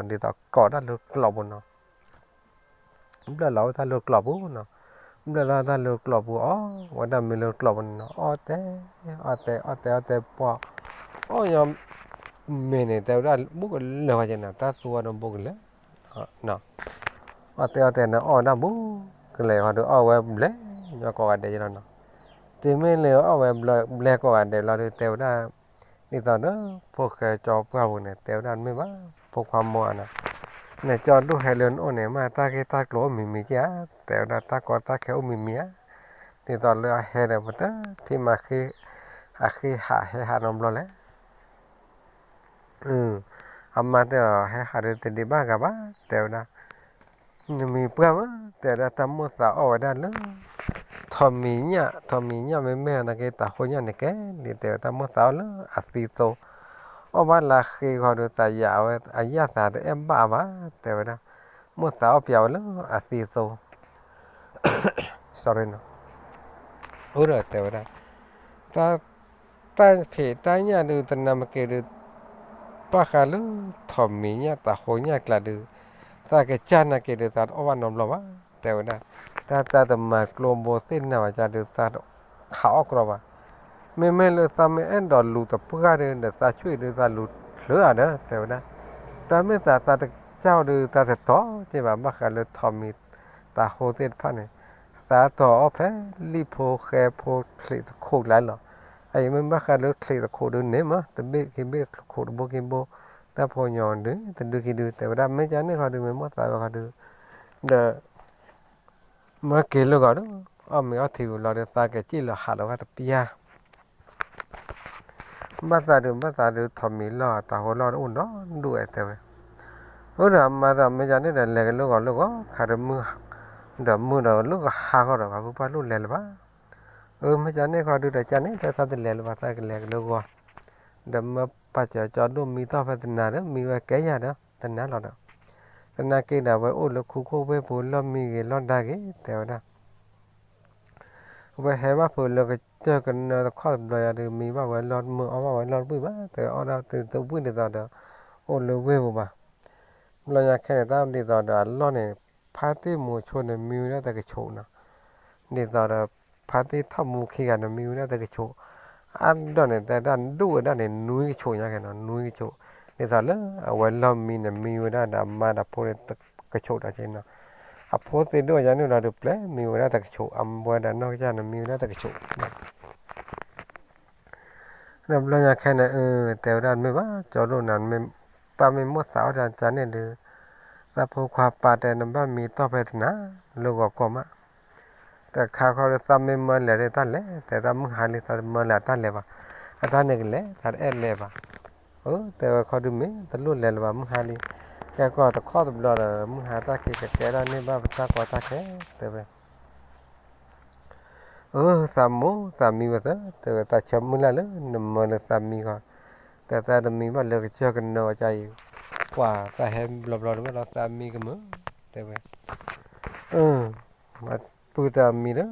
မ့ၤလၢကျိးပူၤန့ၣ်နီၤ အီၣ်တဲ အီၣ်တဲ အီၣ်တဲ အီၣ်တဲပှၢ်, အီၣ်ညီ မ့ၤန့ၣ် တဲဝဲဒၣ် ဘူးကလၢာ်ဝဲက့နီၤ တၢ်သူဝဲဒီးဘူးကလၢာ် အီၣ်တဲအီၣ်တဲန့ၣ် အီၣ်ဝဲဒၣ်ဘူးကလၢာ်ဃီဒီး အီၣ်ဝဲဘျဲၣ်ညီကိးဂၤဒဲးလီၤနီၤ, တုၤမ့ၢ်လၢအီၣ်ဝဲဘျဲၣ်ကိးဂၤဒဲးလီၤဒီး တဲဝဲဒၣ် ဒ်သိးဒီး ဖိၣ်ဃဲကၠီပှၢ်ပူၤန့ၣ် တဲဝဲဒၣ်မ့ၢ်ဘၣ် ဖိခွါမိၢ်ဧါနီၤ, နကၠီဒိၣ်ဟဲလၢနအိၣ်န့ၣ် မ့ၢ်တၢ်ဂ့ၢ်တၢ်ကျိၤအိၣ်မံၤမံၤက့ဧါ, တဲဝဲဒၣ် တၢ်ကီတၢ်ခဲအိၣ်မံၤမံၤဧါ, ဒ်သိးလၢအဟဲဒီး ပတထံၣ်မၤဃ့ အဃ့ဟးဟဲဟးနီတဘျီလဲၣ် အမါတဲအီၤ ဟဲဟးဒီးတဒံးဘၣ်ဂၤဘၣ် တဲဝဲဒၣ်, နမံၤပှၢ်မး တဲဝဲဒၣ် တၢ်မိၣ်သးအီၣ်ဝဲဒၣ်လၢ ထိးမံၤညၣ် ထိးမံၤညၣ်မ့မ့ၢ်နာ်က့ တၤဟိညၣ်န့ၣ်ကဲလံ တဲဝဲ တၢ်မိၣ်သးအီၣ်လၢအသံသိ, အီၣ်ဘၣ်လၢဃ့ဃီဒီး သးယၤဝဲ အယၣ်သးတအဲၣ်ဘၣ်အဘၣ် တဲဝဲဒၣ်, မိၣ်သးအီၣ်ပၠးဝဲလၢအသံသိ sorry နီၤ, အၢဒီးတဲဝဲဒၣ်, တၢ် တၢ်ဖံးတၢ်ညၣ်ဒုး တနၢ်မ့ၢ်က့ၤဒုး ဘၣ်ဃးလၢ ထိးမံၤညၣ်တၤဟိညၣ်ကျါဒုး, သးကစၢ်နာ်က့ၤဒုး သးတအီၣ်ဘၣ်နီတဘျီဘၣ် တဲဝဲဒၣ်, တၢ်တၢ်တမၤကျိဘိသ့ၣ်နၤဝဲကဒီး သးတခးအီၣ်ကြီဘၣ်, မ့မ့ၢ်လၢသးမ့ၢ်အဲၣ်ဒိးလူၤတပှၢ်ဒီး ဒီးသးဆူၣ်အံၤဒုး သးလူၤချၢဧါဒီး တဲဝဲဒၣ်, တၢ်မ့ၢ်သးသးတကစၢ်အီၤဒုး သးတတီၤက့ဘၣ် ဘၣ်ဃးလၢထိးမံၤ တၤဟိသ့ၣ်တဖၣ်န့ၣ် သးတီၤအီၣ်ဖဲလံာ်ဖိဃဲဖိချံးသခိးကျါလီၤ, အအံၤမ့ၢ်ဘၣ်ဃးလၢချံးသခိးဒုးန့ၣ်မး တဘ့ၣ်ခံဘ့ၣ်ချံးသခိးတဘိခံဘိ, တၢ်ဖိညီဒုး တဒုခံဒုး တဲဝဲဒၣ် မ့ၢ်ကန့ၣ်ဃီဒုး မ့ၢ်မိၣ်သးဝဲဃီဒုး, ဒီး မၢက့ၤလၢဂီၤဒီး အီၣ်မ့ၤအီထံဝံၤလီၤဒီး သးကစံၣ်လီၤဟးလီၤဝဲတပျၢ် ဘၣ်သးဒုး ဘၣ်သးဒုး ထိးမံၤလီၢ် တၤဟိလီၢ်အိၣ်ဒီဒူၣ်ဝဲတဲဝဲ, အၢဒီးအမါသးမ့ၢ်ကန့ၣ်ဒီး လဲၤက့ၤလၢဂီၤလၢဂီၤ ခးဒီးမုၢ်, ဒီးမုၢ်ဒီးလၢကဟါဃီဒီး ပှၤဖိပှၢ်လိၣ်လဲၤလၢၤဘၣ်, အၢ မ့ၢ်ကန့ၣ်ဃီဒုးဒီး ကန့ၣ် တၢ်သးတလဲၤလၢၤဘၣ် သးကလဲၤက့ၤလၢဂီၤ, ဒီးမၢပာ်စၢၤကၠီဒိၣ်မံထီၣ်ဖဲတနၤဒီး မံဝဲကဲယၤဒီး တနၤလီၤဒီး, တနၤက့ၤဒီး ဝဲအိၣ်လၢခူခိၣ်ဝ့ၢ်ပူၤ လီၢ်မံဂ့ၤလီၢ်ဒါဂ့ၤ တဲဝဲဒၣ် အဝဲဟဲဘၣ်ဖုးလၢကစၢၢ်ကနၢတခီတဘျီယၤဒီး မံဘၣ်ဝဲလီၢ်တမုာ် အီၣ်ဘၣ်ဝဲလီၢ်တဘှံးဘၣ် တဲအီၣ်ဒၣ်တဘှံးဒ်သိးဒီး အိၣ်လၢဝ့ၢ်ပူၤဘၣ်, ဘျီညါခဲန့ၣ် တၢ်ဒ်သိးဒီးအလီၢ်န့ၣ် ဖါတံၢ်မူဆိန့ၣ် မံဝဲဒၣ်တကဆိးနီၤ, ဒ်သိးဒီး ဖါတံၢ်ထီၣ်မူခံဂၤန့ၣ် မံဝဲဒၣ်တကဆိး, အါဒိၣ်န့ၣ် တဲဒၣ်ဒိၣ်ဝဲဒၣ်န့ၣ် နွံကဆိးညါက့ၤနီၤ နွံကဆိး, ဒ်သိးလၢအဝဲလီၢ်မံန့ၣ် မံဝဲဒၣ်ဒီးအမါဒီးဖိန့ၣ် ကဆိးဒီးက့ၤနီၤ, အဖိသ့ၣ်ဒိၣ်ယါန့ၣ်လီၤဒီး ပျဲမံဝဲဒၣ်တကဆိး အဝဲဒီးနီၢ်ကစၢ်န့ၣ် မံဝဲဒၣ်တကဆိး ဒီးဘျီညါခဲန့ၣ် အၢ တဲဝဲဒၣ်မ့ၢ်ဘၣ် ကၠီဒိၣ်နၤ မ့ၢ်ပၢ်မ့ၢ်မိၣ်သးအီၣ်တၢ်ကန့ၣ်ဒီး သးဖိခွါပာ်တဲနဘၣ်မံတီၢ်ဖဲတနၤ လၢဂီၤကီၢ်မး, တခါခီဒီးသးမ့ၢ်မၢလဲၤဒီးတၢ်လဲၤ တဲသးမုၢ်ဟါလံ သးတမၢလဲၤအတၢ်လဲၤဘၣ်, အတၢ်န့ၣ်ကလဲၤ သးတအဲၣ်လဲၤဘၣ်, အၢ တဲဝဲခီဒုးမ့ၢ်တလိၣ်လဲၤလၢၤဘၣ် မုၢ်ဟါလံ, ကဲကီၢ်တခီတဘျီဒီး မုၢ်ဟါတၢ်က့ၤကကဲထီၣ်န့ၢ်ဘၣ်ပတၢ်ကီတၢ်ခဲ တဲဝဲ အၢ သးမိၢ် သးမံဝဲသၢ တဲဝဲ သးဆၢမုၢ်လၢ်လၢနမၢလၢသးမံဂီၢ်, တၢ်သးတမံဘၣ်လၢကစၢၢ်ကနၢအကါအံၤ, ပှၤသးဟဲဘျီဘျီတဝဲလီၤ သးမံကမၢ, တဲဝဲ, ပုၢ်တၢ်မံဒီး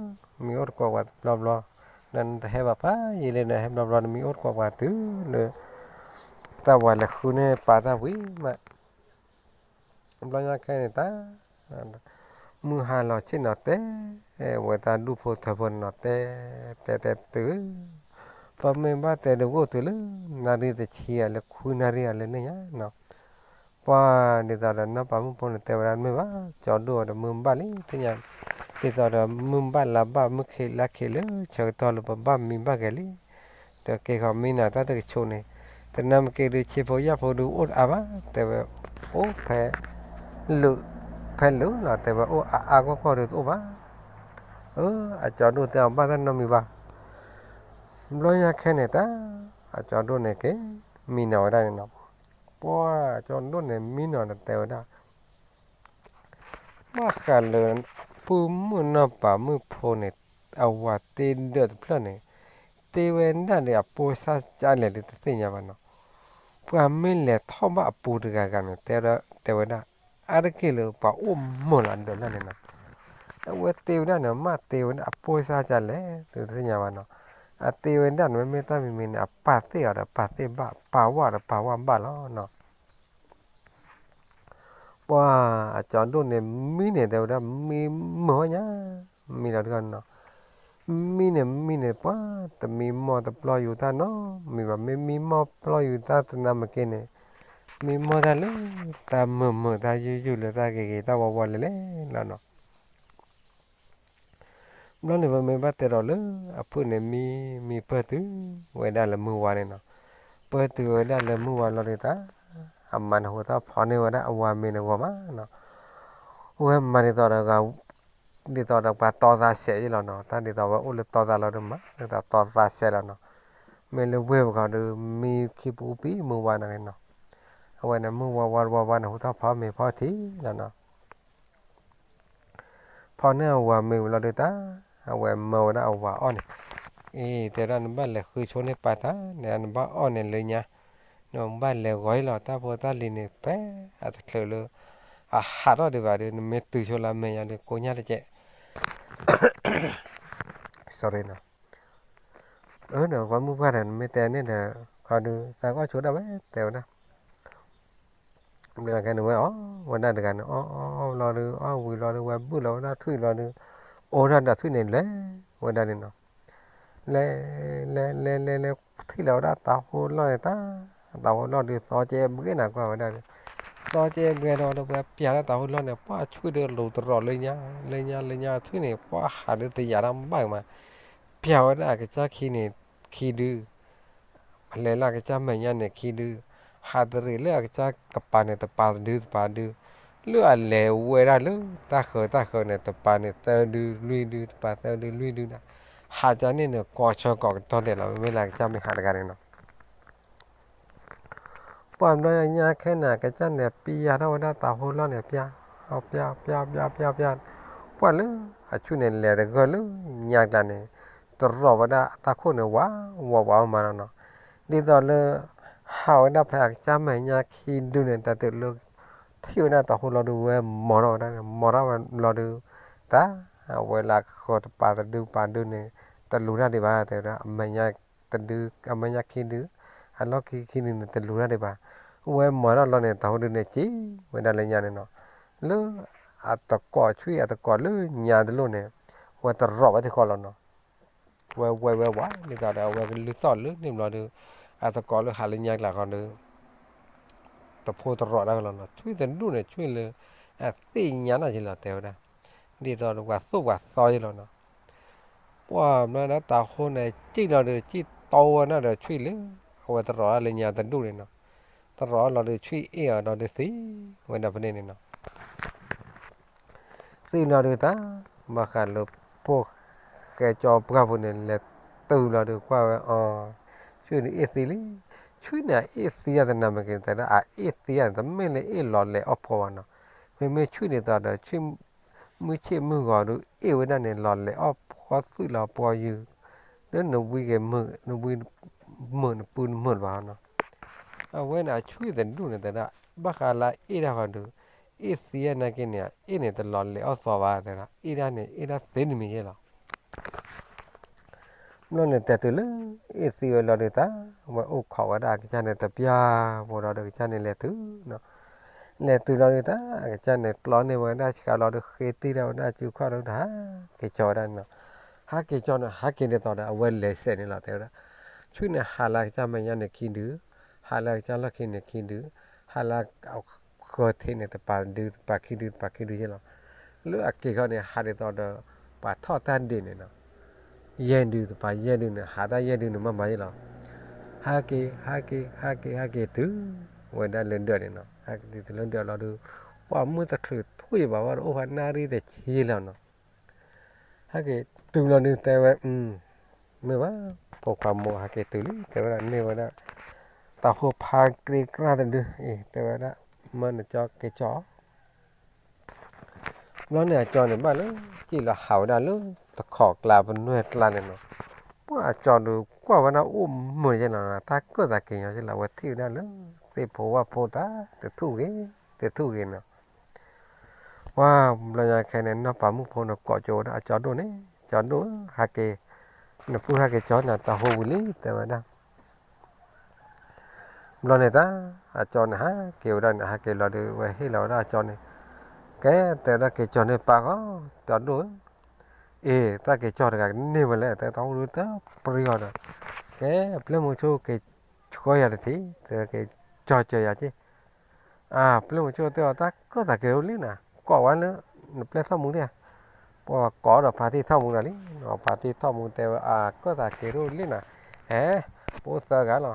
မံအိၣ်တကိးပှၤဘျီဘျီ, ဒီးနတဟဲဘၣ်ဖးယံာ်လံ နဟဲဘျီဘျီနမံအိၣ်တကိးပှၤတုၤလၢ တၢ်ဝၤလဲၤဃုန့ၢ်ပာ်တၢ်ဝံၤမး ဘျီညါခဲန့ၣ်တၢ် မုၢ်ဟါလီၤဆ့ၣ်နီၤတဲ ဝဲတၢ်ဒူၣ်ဖိထၢဖိနီၤတဲ တဲတဲတုၤ ပမ့ၢ်ဘၣ်တဲဒုးဂိၢ်တုၤလၢ နၣ်ရံၣ်တဆံဧါလၢခွံနၣ်ရံၣ်ဧါလၢန့ၣ်ညါနီၤ, ပှၤဒ်သိးဒီးနီၢ်ပၤမုၣ်ဖိန့ၣ်တဲဝဲဒၣ်မ့ၢ်ဘၣ် ကၠီဒိၣ်ဒီးမုၢ်ဘၣ်လံ သ့ၣ်ညါ ဒ်သိးဒီးမုၢ်ဘၣ်လါဘၣ်မုၢ်ခံးလါခံးလၢဆၢကတီၢ်လၢပဘၣ်မံဘၣ်က့ၤလံ, တက့ၤဃီၤမံနီၤတၢ်တကဆိးန့ၣ်, တနၢ်မ့ၢ်က့ၤဒုး ဆ့ဖိယာ်ဖိဒုးအိၣ်တအါဘၣ်, တဲဝဲ, အိၣ်ဖဲ လုာ်, ဖဲလုာ်လီၤ, တဲဝဲ အိၣ်အါအါဂီၢ်ဂီၢ်ဒုးတအိၣ်ဘၣ်. အကၠီဒိၣ်တဲအီၤ ဘၣ်တၢ်နီတမံၤဘၣ်. ဘျီညါခဲန့ၣ်တၢ်, အကၠီဒိၣ်န့ၣ်က့ၤ မံနီၤဝဲဒၣ်န့ၣ်နီၤ, ပှၢ်ကၠီဒိၣ်န့ၣ်မံနီၤဒီးတဲဝဲဒၣ် ဘၣ်ဃးလၢ ပုၢ်မုၣ်နီၢ်ပၤမုၣ်ဖိန့ၣ်, အဝၤတ့ဒၢးတဖျၢၣ်န့ၣ်, တ့ဝဲဒၣ်ဒီးအပိၢ်စၢ်ကလဲၣ်ဒုးတသ့ၣ်ညါဘၣ်နီၤ. ပှၤမ့ၢ်လဲၤထီၣ်ဘၣ်အပူၤတဂၤဂၤန့ၣ် တဲဝဲဒၣ်, အါတက့ၢ်လၢပှၤအိၣ်မုာ်လီၤဒၢးလၢ်န့ၣ်နီၤ. အဝဲတ့ဝဲဒၣ်န့ၣ် မ့ၢ်တ့ဝဲဒၣ်အပိၢ်စၢ်ကလဲၣ်ဒုးတသ့ၣ်ညါဘၣ်နီၤ. အတ့ဝဲဒၣ်န့ၣ် မ့မ့ၢ်တၢ်မံၤမံၤန့ၣ် အပာ်သ့ၣ်အီၤဒီးပာ်သ့ၣ်ဘၣ်, ပာ်ဝဲဒီးပာ်ဝဲဘၣ်လီၤနီၤ. ပှၢ်အကၠီဒိၣ်န့ၣ် မံန့ၣ် တဲဝဲဒၣ် မံမုာ်ဝဲညါ, မံလီၤတဂၤနီၤ, မံန့ၣ်မံန့ၣ် ပှၢ်တမံမီၢ်တပျီယူၤတၢ်နီတမံၤဘၣ်, မ့မံမီၢ်ပျီယူၤတၢ်တနၢ်မ့ၢ်က့ၤန့ၣ်, မံမီၢ်တၢ်လၢ တၢ်မုာ်မုာ်တၢ်ယုၢ်ယုၢ်လၢတၢ်ဂ့ၤဂ့ၤတၢ်ဝါဝါလဲၤလဲၤလီၤနီၤ. ဘျီန့ၣ် ပမ့ၢ်ဘၣ်တဲဒီးလၢ အဖုၣ်န့ၣ်မံမံပၢၢ်တုၤဝဲဒၣ်လၢမုၢ်ဝါန့ၣ်နီၤ, ပၢၢ်တုၤဝဲဒၣ်လၢမုၢ်ဝါလီၤဒုးတၢ်, အမါန့ၣ်ဟူးထီၣ်ဖီန့ၢ်ဝဲဒၣ်အဝၤမ့ၤန့ၣ်ဂီၤမးနီၤ, ဝဲမၤဒ်သိးဒီး ဒ်သိးဒီးပှၤတီသးစဲးယ့လီၤနီၤ, တၢ်ဒ်သိးဝဲအိၣ်လၢတီသးလီၤဒုးမး ဒ်သိးတီသးစဲးလီၤနီၤ, မ့ၢ်လၢဝ့ၢ်ပူၤဃီဒုး မံခံပူၤပံၤမုၢ်ဝါန့ၣ်နီၤ, အဝဲန့ၣ်မုၢ်ဝါဝါဝါဝါန့ၣ် ဟူးထီၣ်ဖီမ့ၤဖီထံလီၤနီၤ. ဖီန့ၢ်အဝၤမ့ၤဝံၤလီၤဒုးတၢ်, အဝဲမၢဝဲဒၣ်အဝၤအီၣ်န့ၣ်, အ့ တဲဒၣ်နဘၣ်လဲၤဃုဆိန့ၢ်ပၢ်တၢ်, နဘၣ်အီၣ်န့ၣ်လၢညါ, နဘၣ်လဲၤဂီၤအံၤလီၤ တၢ်ဖိတၢ်လံၤန့ၣ် ဖဲအတချုးလၢ အဟးထီၣ်ဒံးဘၣ်ဒုး နမ့ၢ်တုၤဆိလၢအမဲာ်ညါဒုး ကိညၢ်တကဲး sorry နီၤ, အၢဒီးပှၤမုၣ်ပှၢ်ဒီး နမ့ၢ်တဲန့ၣ်ဒီး ခီဒုး သးကအီၣ်ဆိဒၣ်ဝဲ တဲဝဲဒၣ် ဘျီခဲန့ၣ်ဝဲအီၣ်ဝဲဒၣ်တဂၤန့ၣ် အီၣ်အီၣ်အီၣ်လီၤဒုး အီၣ်ဝံၤလီၤဒုး ဝဲဘုၣ်လီၤဝဲဒၣ်ထွံၣ်လီၤဒုး အိၣ်ဒၣ်ဒီးထွံၣ်န့ၣ်လဲၤဝဲဒၣ်န့ၣ်နီၤ, လဲၤ လဲၤ လဲၤ လဲၤ လဲၤ ထံၣ်လီၤဝဲဒၣ်တၤဟိလီၢ်န့ၣ်တၢ်, တၤဟိလီၢ်ဒုး သီကဲဘှဲနၤကွၢ်ဝဲဒၣ်ဒုး, သီကဲဘှဲဒီး ဒီးပှၤပျၢ်လၢတၤဟိလီၢ်န့ၣ် ပှၢ်ထွံၣ်ဒုးလူၤတရီးလၢညါ လၢညါ လၢညါထွံၣ်န့ၣ် ပှၢ်ဟးဒုးတယာ်တၢ်ဘၣ်မး, ပျၢ်ဝဲဒၣ်အကစၢ်ခံန့ၣ် ခံဒု လဲၤလၢအကစၢ်မဲာ်ညါန့ၣ်ခံဒု, ဟးတရံးလၢအကစၢ်ကပၤန့ၣ် တပၤတဒု တပၤဒု, လၢအလဲၤဝဲဒၣ်လၢတၢ်ဃၢၤတၢ်ဃၢၤန့ၣ် တပၤန့ၣ်သၢဒုလွံၢ်ဒု တပၤသၢဒုလွံၢ်ဒုန့ၣ်, ဟးကန့ၣ်န့ၣ် ကိးဆၢကိးကတီၢ်ဒဲးလီၤ မ့မ့ၢ်လၢအကစၢ်မ့ၢ်ဟးတဂၤန့ၣ်နီၤ. ပှၢ်ဘျီညါခဲန့ၣ် အကစၢ်န့ၣ် ပျၢ်ထီၣ်ဝဲဒၣ်တၤဟိလီၢ်န့ၣ် ပျၢ် ပျၢ် ပျၢ် ပျၢ် ပျၢ် ပျၢ်, ပှၢ်လၢအဆူၣ်န့ၣ် လဲၤတဂၢၢ်လၢညါကျါန့ၣ် တရီးဝဲဒၣ်အတၢ်ခိၣ်န့ၣ် ဝး ဝး ဝးမးလီၤနီၤ. ဒ်သိးလၢ ဟးဝဲဒၣ်ဖဲအကစၢ်မဲာ်ညါခံဒုန့ၣ် တၢ်တုၤလၢ ထံၣ်ဝဲဒၣ်တၤဟိလီၤဒုး ဝဲမိာ်ထီၣ်ဝဲဒၣ်န့ၣ် မိာ်ထီၣ်ဝဲလီၤဒုး တၢ် အဝဲလၢအဃၢၤတပၤတဒုပၤဒုန့ၣ် တလူၤတၢ်ဒံးဘၣ် တဲဝဲဒၣ် အမဲာ်ညါတဒု အမဲာ်ညါခံဒု အလီၢ်ခံခံဒုန့ၣ် တလူၤတၢ်ဒံးဘၣ်. ဝဲမိာ်ထီၣ်လီၤန့ၣ် တၤဟိဒုန့ၣ် စံၣ်ဝဲဒၣ်လၢညါန့ၣ်နီၤ. လၢ အတကိးဆူၣ်အတကိးလၢညါတလိၣ်န့ၣ် ဝဲတရီးဝဲတခီလီၤနီၤ. ဝဲဝဲဝဲဝး ဒ်သိးဒီး အဝဲကလုၢ်သီၣ်လၢန့ၣ်ဘျီဒီး အတကိးလၢဟးလၢညါကျါဃီဒီး တဖိတရီးတၢ်ကလီၤနီၤ. ဆူၣ်တဒူၣ်န့ၣ် ဆူၣ်လၢ အသ့ၣ်ညါနၢ်က့လီၤ တဲဝဲဒၣ်. ဒ်သိးဒီးပှၤသိၣ်ပှၤသီက့လီၤနီၤ. ပှၢ်ဘျီဒၣ်တၤဟိန့ၣ် စံၣ်လီၤဒီး စံၣ်တီဝဲဒၣ်ဒီးဆူၣ်လၢ အဝဲတရီးဒၣ်လၢညါတဒူၣ်န့ၣ်နီၤ. တရီးလီၤဒီး ဆူၣ်အ့ၣ်အီၤဒီး သံဝဲဒၣ်ဖဲန့ၣ်န့ၣ်နီၤ. သံလီၤဒုးတၢ် ဘၣ်ဃးလၢဖိၣ်ဃဲကၠီပှၢ်ပူၤန့ၣ် လဲၤတုၤလီၤဒုး ကွၢ်ဝဲအီၤ ဆူၣ်န့ၣ်အ့ၣ်သံလံ. ဆူၣ်န့ၣ်အ့ၣ်သံယၤတနၤမ့ၢ်က့ၤ တဲဒၣ်အအ့ၣ်သံယၤန့ၣ် တမ့ၢ်လၢအ့ၣ်လီၤလဲၤအီၣ်ဖှီၣ်ဘၣ်နီၤ. မ့မ့ၢ်ဆူၣ်ဒ်သိးဒီး မုၢ်ဆ့ၣ်မုၢ်ဂီၤဒုး အ့ၣ်ဝဲဒၣ်န့ၣ် လီၤလဲၤအီၣ်ဖှီၣ်သွံၣ်လီၤပှီၤယုာ် လၢနဝံက့ၤမုာ် နဝံမုာ်နပုၢ်နမုာ်တဘၣ်နီၤ. အဝဲန့ၣ်အဆူၣ်တဒူၣ်န့ၣ် တဲဒၣ် ဘၣ်ဃးလၢအအ့ၣ်တၢ်ဃီဒီး အ့ၣ်သံယၤနာ်က့န့ၣ် အအ့ၣ်န့ၣ် တလီၤလဲၤအီၣ်သီဘၣ် တဲဒၣ် အ့ၣ်ဒၣ်န့ၣ် အ့ၣ်ဒၣ်သ့တမံၤယဲလီၤ. ဘျီန့ၣ် တဲတုၤလၢ အ့ၣ်သံဝဲလီၤဒုးတၢ် ဝဲအိၣ်ခိးဝဲဒၣ်အကစၢ်န့ၣ်တပျၢ်ဖိဒီး အကစၢ်န့ၣ်လဲၤတုၤနီၤ. လဲၤတုၤလီၤဒုးတၢ် အကစၢ်န့ၣ် ကျီန့ၢ်ဝဲဒၣ်ဆှးလီၤဒုး ဃ့တ့ၢ်ဒၣ်ဝဲဒၣ်စုခီၣ်ဒုးတၢ် ဟးက့ၤကၠီဝဲဒၣ်န့ၣ်နီၤ. ဟးက့ၤကၠီန့ၣ် ဟးက့ၤဒ်သိးဒီး အဝဲလဲၤစဲးန့ၣ်လီၤ တဲဝဲဒၣ်. ဆူၣ်န့ၣ် ဟးလၢအကစၢ်မဲာ်ညါန့ၣ်ခံဒု ဟးလၢအကစၢ်လီၢ်ခံန့ၣ်ခံဒု ဟးလၢအဃၢၤထံးန့ၣ် တပၤဒု တပၤခံဒု တပၤခံဒုယဲလီၤ. လၢအက့ၤခီန့ၣ် ဟးဒ်သိးဒီး ပှၤထီၣ်တၢ်ဒ့ၣ်န့ၣ်နီၤ. ယဲၢ်ဒု တပၤယဲၢ်ဒုန့ၣ် ဟးတၢ်ယဲၢ်ဒုန့ၣ် မ့ၢ်မၤယဲလီၤ. ဟးက့ၤ ဟးက့ၤ ဟးက့ၤ ဟးက့ၤတုၤဝဲဒၣ်လၢဒၢးန့ၣ်နီၤ. ဟးက့ၤတုၤလၢဒၢးလီၤဒီး ပှၢ်မုၢ်တချုးထွံၣ်ဘၣ်ဝဲဒီး အိၣ်ဖဲနၣ်ရံၣ်တဆံလီၤနီၤ. ဟဲက့ၤတုၤလီၤဒုး တဲဝဲ, မ့ၢ်ဘၣ်, ဖိခွါမိၢ်ဟဲက့ၤတုၤလံ တဲဝဲဒၣ်, န့ၢ်ဝဲဒၣ် တၢ်ဟိဖါကြ့ကြၢ်တဒုအံၤ တဲဝဲဒၣ်, မၢနကၠီက့ၤကၠီ ဘျီန့ၣ်အကၠီန့ၣ်ဘၣ်လၢ စံၣ်လီၤဟးဝဲဒၣ်လၢ တခိးကျါပနွဲၢ်ကျါန့ၣ်နီၤ. ပှၢ်အကၠီဒုးကွၢ်ဝဲဒၣ်အိၣ်မုာ်ယဲနီၤ, တၢ်ကၢၣ်သးက့ၤညီက့လီၤ, အဝဲထံၣ်ဝဲဒၣ်လၢ သ့ၣ်ဖိဝၣ်ဖိတၢ် တထူၣ်ဂ့ၤ တထူၣ်ဂ့ၤနီၤ. ပှၢ်ဘျီညါခဲန့ၣ် နီၢ်ပၤမုၣ်ဖိန့ၣ် ကိးကၠီဝဲဒၣ်အကၠီဒိၣ်န့ၣ်, ကၠီဒိၣ်ဧၢ, ဟဲက့ၤ, နပုၢ်ဟဲက့ၤကၠီနၤ တၢ်ဟိဝံၤလံ တဲဝဲဒၣ်. ဘျီန့ၣ်တၢ် အကၠီန့ၣ် ဟးက့ၤဝဲဒၣ်န့ၣ် ဟဲက့ၤလီၤဒုး ဝဲဟ့ၣ်လီၤဝဲဒၣ်အကၠီန့ၣ်, ကဲ တဲဝဲဒၣ် က့ၤကၠီန့ၢ်ပၢ်ဃီ ကၠီဒိၣ်ဧၢ. အ့ တၢ်က့ၤကၠီတဂၤကန့ၢ်ဝဲလဲၣ် တဲ တၢ်ဟိဒုးတပြံအီၤဒီး, ကဲ ပျဲၢ်မုဆိက့ၤဆှၢယၤတထံၣ် တဲ က့ၤကၠီစၢၤယၤက့ၢ်. အါ ပျဲၢ်မုဆိတဲအီၤ တၢ်ကၢၣ်သးက့ၤအိၣ်လံနၤ, ကိးဝဲလၢ နပျဲၢ်ထီၣ်မူဒံဧါ. ပှၢ်ကိးဒီးဖါတံၢ်ထီၣ်မူနၤလံ, ဖါတံၢ်ထီၣ်မူတဲဝဲ အါ ကၢၣ်သးက့ၤတအိၣ်လံနၤ, ဟဲ ပအိၣ်သၢဂၤလီၤ.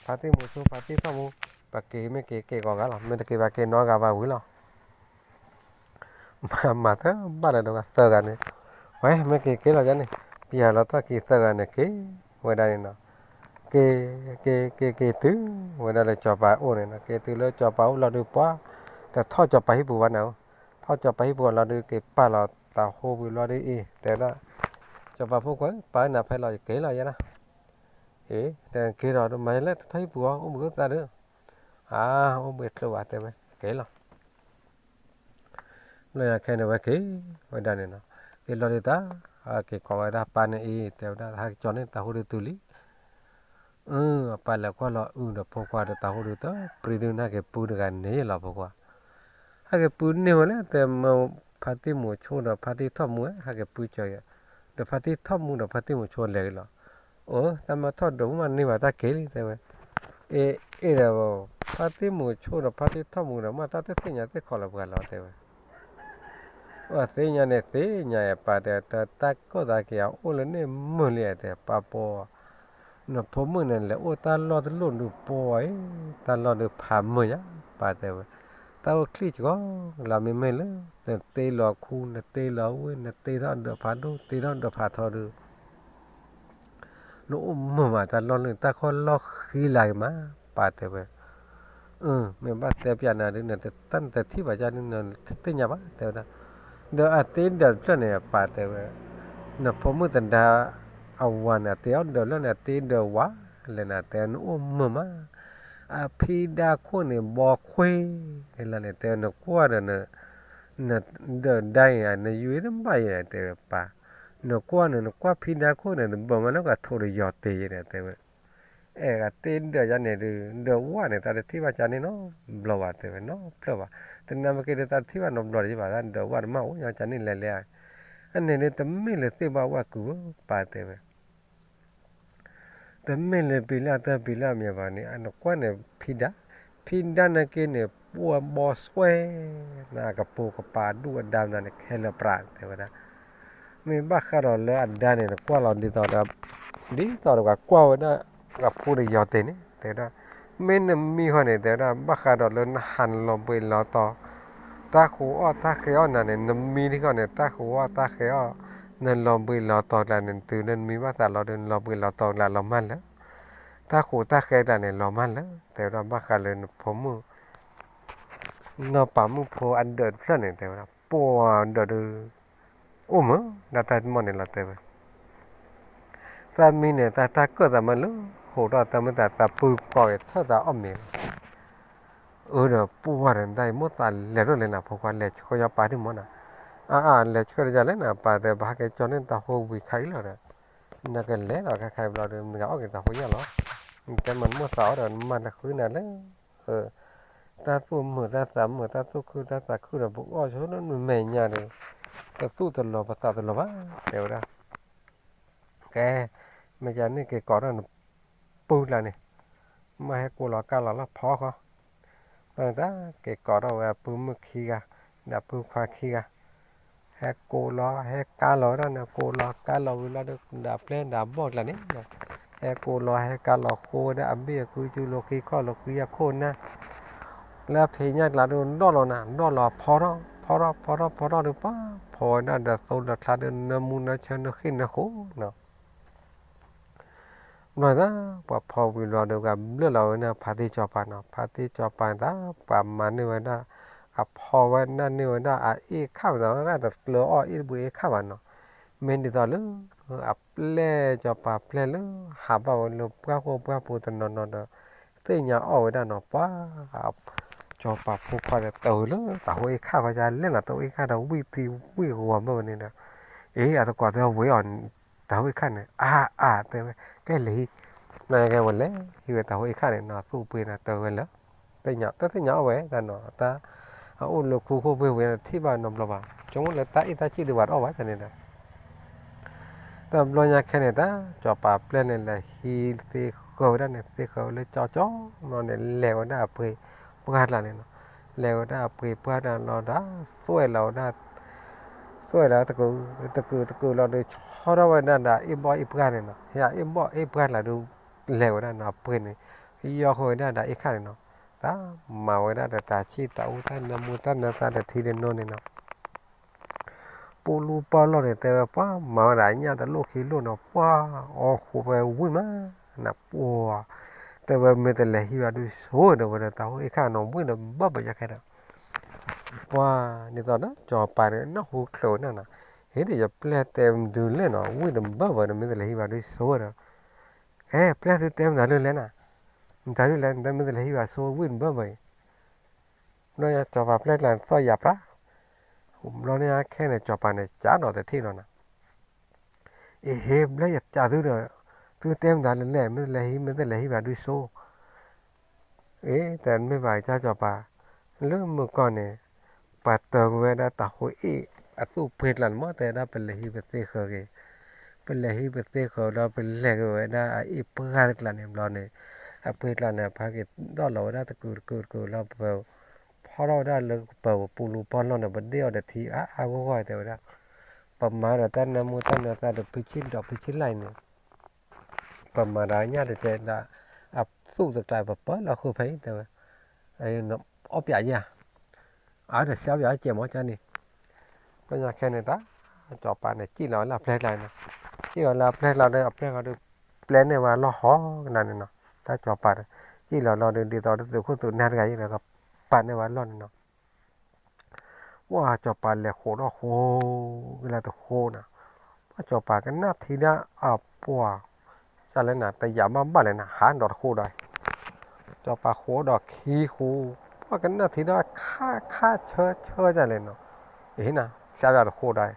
ဖါတံၢ်မုဆိ ဖါတံၢ်ထီၣ်မူ, ပက့ၤမ့ၢ်က့ၤက့ၤကိးဂၤလီၤ, မ့ၢ်တက့ၤဘၣ်က့ၤနီတဂၤဘၣ်ဝံၤလီၤ. မၤမၤတဘၣ်လၢၤဒီးသၢဂၤန့ၣ်, ဝဲမ့ၢ်က့ၤက့ၤလီၤယါန့ၣ်, ပယၤလီၤထီၣ်က့ၤသၢဂၤန့ၣ်က့ၤဝဲဒၣ်န့ၣ်နီၤ, က့ၤ က့ၤ က့ၤ က့ၤတုၤဝဲဒၣ်လၢစီၤပၤအိၣ်န့ၣ်နီၤ, က့ၤတုၤလၢစီၤပၤအိၣ်လီၤဒုးပှၢ်, တထီၣ်စီၤပၤဟံၣ်ပူၤဘၣ်န့ၣ်, ထီၣ်စီၤပၤဟံၣ်ပူၤလီၤဒုး က့ၤပာ်လီၤတၢ်ဟိဝံၤလီၤဒုးအံၤ တဲဝဲဒၣ်, စီၤပၤဖိခွါ ပာ်နၤဖဲလီၤ ယက့ၤလီၤယါနီၤ, အ့ တက့ၤဒီး မၤယလဲၣ် တထီၣ်ဟံၣ်ပူၤအီၤ အိၣ်ဘှံးအိၣ်သါဒီး, အါ အိၣ်ဘှံးချၢဘၣ် တဲဝဲ က့ၤလီၤ. ဘျီညါခဲန့ၣ်ဝဲက့ၤဝဲဒၣ်န့ၣ်နီၤ, က့ၤလီၤဒုးတၢ်, က့ၤကိးဝဲဒၣ်ပၢ်န့ၣ်အံၤ တဲဝဲဒၣ် ဟဲက့ၤကၠီန့ၢ်တၢ်ဟိဒုးတုၤလံ, အၢ အပၢ်လဲၤကွၢ်လီၤအုဒီးဖိခွါဒီးတၢ်ဟိဒုးတပြံဒုး နဟဲက့ၤပုၢ်တဂၤန့ၣ်လီၤဖိခွါ, ဟဲက့ၤပုၢ်န့ၢ်ဝဲလဲၣ် တဲမၢ ဖါတံၢ်မုဆိဒီးဖါတံၢ်ထီၣ်မူဝဲ ဟဲက့ၤပုၢ်ကၠီယၤ, ဒီးဖါတံၢ်ထီၣ်မူဒီးဖါတံၢ်မုဆိလဲၤက့ၤလီၤ. အၢ တၢ်မၤထီၣ်ဒိးမးန့ၢ်ဘၣ်တၢ်က့ၤလံ တဲဝဲ, အ့ အ့ဒီး ဖါတံၢ်မုဆိဒီးဖါတံၢ်ထီၣ်မူဒီး မ့ၢ်တၢ်တသ့ၣ်ညါသ့ၣ်ခီလၢပှၤလီၤ တဲဝဲ, အသ့ၣ်ညါန့ၣ်သ့ၣ်ညါအပၢ် တဲ တၢ်ကၢၣ်သးက့ၤအအိၣ်လၢန့ၣ်မုာ်လံ တဲ ပၢ်ပိာ် နဖိမုၣ်န့ၣ် လဲၤအိၣ်တၢ်လီၢ်တလီၢ်ဒုးပိာ်အံၤ တၢ်လီၢ်ဒုးဖးမုာ်ညါ ပၢ်တဲဝဲ, တၢ်အိၣ်ချံၣ်စှီၤလၢမ့မ့ၢ်လၢ နတ့လီၤခူ နတ့လီၤဝ့ၢ် နတ့ထီၣ်ဒၢးဖးဒိၣ် တ့ထီၣ်ဒၢးဖးထီဒုး နအိၣ်မုာ်မး တၢ်လီၢ်လၢ တၢ်ခီၣ်လီၢ်ဃံလၤက့ၤမး ပၢ်တဲဝဲ, အၢ မ့ၢ်ဘၣ်တဲပျးနၤဒုး နတၢ်နတထံၣ်ဘၣ်ကန့ၣ် နတသ့ၣ်ညါဘၣ် တဲဝဲဒၣ်, ဒီးအတ့ဒၢးတဖျၢၣ်န့ၣ် ပၢ်တဲဝဲ, နဖိမုၣ်သဒါအဝၤန့ၣ် အတ့အီၣ်ဒၢးလၢန့ၣ် အတ့ဒၢးဝါလဲၣ်နၤ တဲနအိၣ်မုာ်မး, အဖံဒါခိၣ်န့ၣ် ဘီခွ့လၢန့ၣ် တဲနကွၢ်ဒီး နဒၢးဒါအံၤ နယုၢ်တဘၣ်အံၤ တဲဝဲပၢ်, နကွၢ်န့ၣ် နကွၢ်ဖံဒါခိၣ်န့ၣ် တဘၢၣ်မးလၢကထိးဒီးယီၤတ့ၤယဲန့ၣ် တဲဝဲ, အဲၣ်ဂၤတ့ဒၢးယါန့ၣ်ဒုး ဒၢးဝါန့ၣ် တၢ်တထံၣ်ဘၣ်ကန့ၣ်နီတဘျီဘၣ် တဲဝဲ နီတဖျၢၣ်ဘၣ်, တနၤမ့ၢ်က့ၤဒီး တၢ်တထံၣ်ဘၣ်နီတဘျီတယံၤဘၣ် ဒၢးဝါတမၣ်အိၣ်ညါကန့ၣ်လဲၤလဲၤ, အန့ၣ်ဒုး တမ့ၢ်လၢသ့ၣ်ဘၣ်ဝၣ်ကုၢ်ဧၢ ပၢ်တဲဝဲ တမ့ၢ်လၢပံၤလၢအတၢ်ပံၤလၢအမံၤဘၣ်န့ၣ် နကွၢ်န့ၣ် ဖံဒါ, ဖံဒါန့ၣ်က့န့ၣ် ပှၢ်ဘီစွဲ နကပိာ်ကပၤဒူၣ်အဒါနၤန့ၣ် ခဲလၢာ်ပြး တဲဝဲဒၣ်, မ့ၢ်ဘၣ်ဃးဒီးလၢအဒါန့ၣ် နကွၢ်လီၤဒ်သိးဒီး ဒ်သိးဒီးပှၤကွၢ်ဝဲဒၣ် ပှၤဖိဒီးယီၤတ့ၤန့ၣ် တဲဝဲဒၣ်, မ့ၢ်နမံဃီန့ၣ် တဲဝဲဒၣ် ဘၣ်ဃးဒီးလၢနဟးနလီၤဘှံးလီၤတီၤ, တၢ်ဃိၤအီၣ်တၢ်ဃဲၤအီၣ်နၤန့ၣ် နမံဒ်ဃီန့ၣ် တၢ်ဃိၤအီၣ်တၢ်ဃဲၤအီၣ်, နလီၤဘှံးလီၤတီၤကျါန့ၣ် တုၤလၢနမံဘၣ်သးလီၤဒီး နလီၤဘှံးလီၤတီၤကျါလီၤမၢ်လၢာ်, တၢ်ဃိၤတၢ်ဃဲၤကျါန့ၣ် လီၤမၢ်လၢာ် တဲဝဲဒၣ် ဘၣ်ဃးလၢနဖိမုၣ် နီၢ်ပၤမုၣ်ဖိအဒၢးတဖျၢၣ်န့ၣ် တဲဝဲဒၣ် ပှၤဒၢးဒုး အိၣ်မုာ်ဒၣ်တၢ်မီၢ်န့ၣ်လီၤ တဲဝဲ, သးမံန့ၣ် တၢ်တၢ်ကၢၣ်သးမးလၢ ဟိးထီၣ်တၢ်မုၢ်သး သးပုၢ်ကီၢ်က့ၤထၢၣ်သးအီၣ်မ့ၤလီၤ, အၢဒီးပှၢ်ဒီး တၢ်အံၤမိၢ်သးလဲၤထီၣ်လဲၤနၤ ဖိခွါလဲၤဆှၢယီၤပၢ်ဒ်မီၢ်နၤ, အါအါ လဲၤဆှၢတယၤလဲၣ်နၤ ပၢ်တဲ ပဟဲက့ၤကၠီန့ၢ်တၢ်ဟိဝံၤခါအံၤလီၤဒီး နကလဲၤဒီးခဲခါအံၤဘျီဒီး မ့ၢ်ဂၤအီၣ်က့ၤတၢ်ဟိယါလီၤ, နတဲမးနမိၢ်သးအီၣ်ဒီး နမၤတဃုနၤလၢ တၢ်သူၣ်မုာ်တၢ်သးမုာ် တၢ်သူၣ်ခုၣ်တၢ်သးခုၣ်ဒီး ပအီၣ်ဆိလၢနမဲာ်ညါဒီး တသူၣ်တလီၤပသးတလီၤဘၣ် တဲဝဲဒၣ်, ကဲ မ့ၢ်ကန့ၣ်က့ၤကိးထီၣ်နပုၢ်ကျါန့ၣ် မ့ၢ်ဟဲကိးလီၤကါလီၤလၢဖီဃီ, ဘျီန့ၣ်တၢ်က့ၤကိးထီၣ်ဝဲအပုၢ်မုၣ်ခံဂၤ ဒီးပုၢ်ခွါခံဂၤ ဟဲကိးလီၤ ဟဲကါလီၤဝဲဒၣ်န့ၣ် ကိးလီၤကါလီၤဝံၤလီၤဒီး ဒၣ်ပျဲၢ်ဒၣ်ဘီၣ်ကျါန့ၣ် ဟဲကိးလီၤဟဲကါလီၤဃိဝဲဒၣ်အဘ့ၣ်အကုကၠူလိာ်ဃံခီၣ်လိာ်ဃံအခိၣ်နၢ် လၢအဖံးညၣ်ကျါဒီးဒီၣ်လီၤနၤ ဒီၣ်လီၤဖီထီၣ် ဖီထီၣ်ဖီထီၣ်ဖီထီၣ်ဒီးပှၤ ဖီဝဲဒၣ်ဒီးသိလၢချါဒီးနၢမူနၢဆၢနၢဃ့ၢ်နၢဃိနီၤ ဘျီသး ပှၤဖီဝံၤလီၤဒီးကဘျၢၣ်လီၤဝဲန့ၣ် ဖါတံၢ်စီၤပၤနီၤ ဖါတံၢ်စီၤပၤသး ပှၤမၤန့ၢ်ဝဲဒၣ် အဖီဝဲဒၣ်န့ၢ်ဝဲဒၣ်အအ့ၣ်ခၣ်ပသးဝဲဒၣ်တကျၢၤအီၣ်အ့ၣ်တဘှံးအ့ၣ်ခၣ်ဘၣ်နီၤ မ့ၢ်ဒ်သိးလၢ အပျဲၢ်စီၤပၤပျဲၢ်လၢ ဟးဘၣ်ဝဲလၢပှၢ်ဃိပှၢ်ပူၤတနီၤနီၤဒီး သ့ၣ်ညါအီၣ်ဝဲဒၣ်နီၤ ပှၤ စီၤပၤဖိခွါဒီးတၢ်ဝဲလၢတၢ်ဟိအ့ၣ်ခၣ်ဝဲဒၣ်လဲၣ်နီၤ တၢ်ဟိအ့ၣ်ခၣ်ဒီးဝံၣ်သံဝံၣ်ဂီၤဘၢဝဲန့ၣ်ဒီး အ့ အသကိးသ့ၣ်ဝဲအီၤ တၢ်ဟိအ့ၣ်ခၣ်န့ၣ် အါအါတဲဝဲ ကဲလဲၤဟံး နကဲဝဲလဲၤဟံးဝဲတၢ်ဟိအ့ၣ်ခၣ်န့ၣ်နီၤ သူၣ်ပှ့ၤနီၤ တၢ်ဝဲလၢ သ့ၣ်ညါတသ့ၣ်ညါအီၣ်ဝဲတၢ်နီၤ တၢ် အအိၣ်လၢခူခိၣ်ပှ့ၤဝဲထံၣ်ဘၣ်နီတဘျီဘၣ် ကၠိလၢတၢ်အ့ၣ်တၢ်စံၣ်ဒံးဘၣ်တအီၣ်ဘၣ်န့ၣ်ဒီး တဘျီညါခဲန့ၣ် တၢ်စီၤပၤပျဲၢ်န့ၣ်လဲၤဟံးသ့ဃၢၤဝဲဒၣ်န့ၣ် သ့ဃၢၤဝဲလၢကၠီကၠီနီၤန့ၣ် လဲၤဝဲဒၣ်အပှ့ၤပှၢ်ကျါန့ၣ်နီၤ လဲၤဝဲဒၣ်အပှ့ၤပှၢ်ကျါလီၤဒီး သွဲၣ်လီၤဝဲဒၣ် သွဲၣ်လီၤတကုာ်တကုာ်တကုာ်လီၤဒီး ဆီထီၣ်ဝဲဒၣ်ဒီးအ့ၣ်ဘီၣ်အ့ၣ်ပှၢ်န့ၣ်နီၤ ဟဲအ့ၣ်ဘီၣ်အ့ၣ်ပှၢ်ကျါဒီး လဲၤဝဲဒၣ်နီၤ အပှ့ၤန့ၣ် ယီၢ်ဃီဝဲဒၣ်ဒီးအ့ၣ်ခၣ်န့ၣ်နီၤ တၢ်မၤဝဲဒၣ်ဒီးတၢ်ဆံၣ်တၢ်အူတၢ်နၢမူတၢ်နၢသးဒီးထံဒၣ်နိန့ၣ်နီၤ ပူလူပီၢ်လီၢ်န့ၣ် တဲဝဲပှၤမၤဝဲဒၣ်ညၣ်တလိၣ်ခံလိၣ်နီၤ ပှၤအီၣ်ဃိးဝဲဝံၣ်မး နပှၤ တဲဝဲမ့ၢ်တလဲၤဟံးဘၣ်ဒုးဆိဒီးဝဲဒီးတၢ်ဟိအ့ၣ်ခၣ်နီၤ ဝံၣ်ဒီးဘၢဘၢယါခဲဒီး ပှၤ ဒ်သိးဒီးစီၤပၤန့ၣ် နၢ်ဟူချုးဝဲန့ၣ်နီၤ ဟ့ၣ်ဒီးယပျဲၢ်တဲမနုၤလဲၣ်နီၤ ဝံၣ်ဒီးဘၢဘၢဒီးမ့ၢ်တလဲၤဟံးဘၣ်ဒုးဆိဒီး အဲ ပျဲၢ်သုတဲမတၤဒုးလဲၣ်နၤ မတၤဒုးလဲၣ် နတဲမ့ၢ်တလဲၤဟံးဘၣ်ဆိဝံၣ်ဒီးဘၢဘၢအံၤ ဘျီစီၤပၤပျဲၢ်ကျါန့ၣ်သီၣ်ယၤပြး ဘျီန့ၣ်ခဲန့ၣ် စီၤပၤန့ၣ် ကးဒီးတထံၣ်လီၤနၤ, အ့ဟ့ ဘျဲယကးသုဒီး သုတဲမတၤလဲၣ်လဲၣ် မ့ၢ်တလဲၤဟံး မ့ၢ်တလဲၤဟံးဘၣ်ဒုးဆိ, အ့ တမ့ၢ်ဘၣ်ကစၢ်စီၤပၤ, လၢမုၢ်ကီၢ်န့ၣ် ပှၤတၢၤက့ၤဝဲဒၣ်တၢ်ဃိအ့ၣ်အသူၣ်ပှ့ၤကျါန့ၣ် မ့ၢ်တဲဒၣ်ပလဲၤဟံးပသ့ဃၢၤက့ၤ, ပလဲၤဟံးပသ့ဃၢၤဒီး ပလဲၤက့ၤဝဲဒၣ်အအ့ၣ်ပှၢ်တကျါန့ၣ်ဘျီန့ၣ်, အပှ့ၤကျါန့ၣ် အပှၤက့ၤဒီၣ်လီၤဝဲဒၣ်တကုာ်တကုာ်တကုာ်လီၤ ပဖီထီၣ်ဝဲဒၣ်လၢကပၤပူၤလူၤပီၢ်လီၢ်န့ၣ် ပဒ့ၣ်အီၤဒီးထံအါအါဂီၢ်ဂီၢ်တဲဝဲဒၣ်, ပမၤဒီးတၢ်နၢမူတၢ်နၢသးဒီးဖုဆံဒီးဖုဆံလၢ်အံၤန့ၣ်, ပမၤဒီးညၣ်တကဲဒီး အသူၣ်တကျါပပၢလီၤဃုာ်ဖဲအံၤတဲဝဲ, အီၣ်ပၠးယဲၢ်, အါဒီးဆၢပၠးကဲမီၤကန့ၣ်, ပညါခဲန့ၣ်တၢ်, စီၤပၤန့ၣ် စံၣ်လီၤဝဲလၢအပျဲၢ်ကျါန့ၣ်, စံၣ်လီၤလၢအပျဲၢ်ကျါဒီး အပျဲၢ်ကျါဒီး ပျဲန့ၢ်ဝဲလီၢ်ဟီကနၤန့ၣ်နီၤ, တၢ်စီၤပၤဒီး စံၣ်လီၤလီၤဒီး ဒ်သိးဒ်သိးခိၣ်သူးနၢ်တဂၤအံၤဒီး ကပာ်န့ၢ်ဝဲလီၢ်န့ၣ်နီၤ ပှၤစီၤပၤလဲၤဃိးထီၣ်ဃိးက့ၤလၢတဃိန့ၣ်, ပှၤစီၤပၤကနၣ်ထံဒၣ်အပှၤ, ကလဲၣ်နၤ တယာ်ဘၣ်ဘၣ်လဲၣ်နၤ ဟးဒီးတဃိဒီး, စီၤပၤဃိးဒီးခံဃိ, ပှၤကနၣ်ထံဒၣ်ခါခါဆၢဆၢကလဲၣ်နီၤ, အ့နၤ စးဒၣ်တဃိဒီး,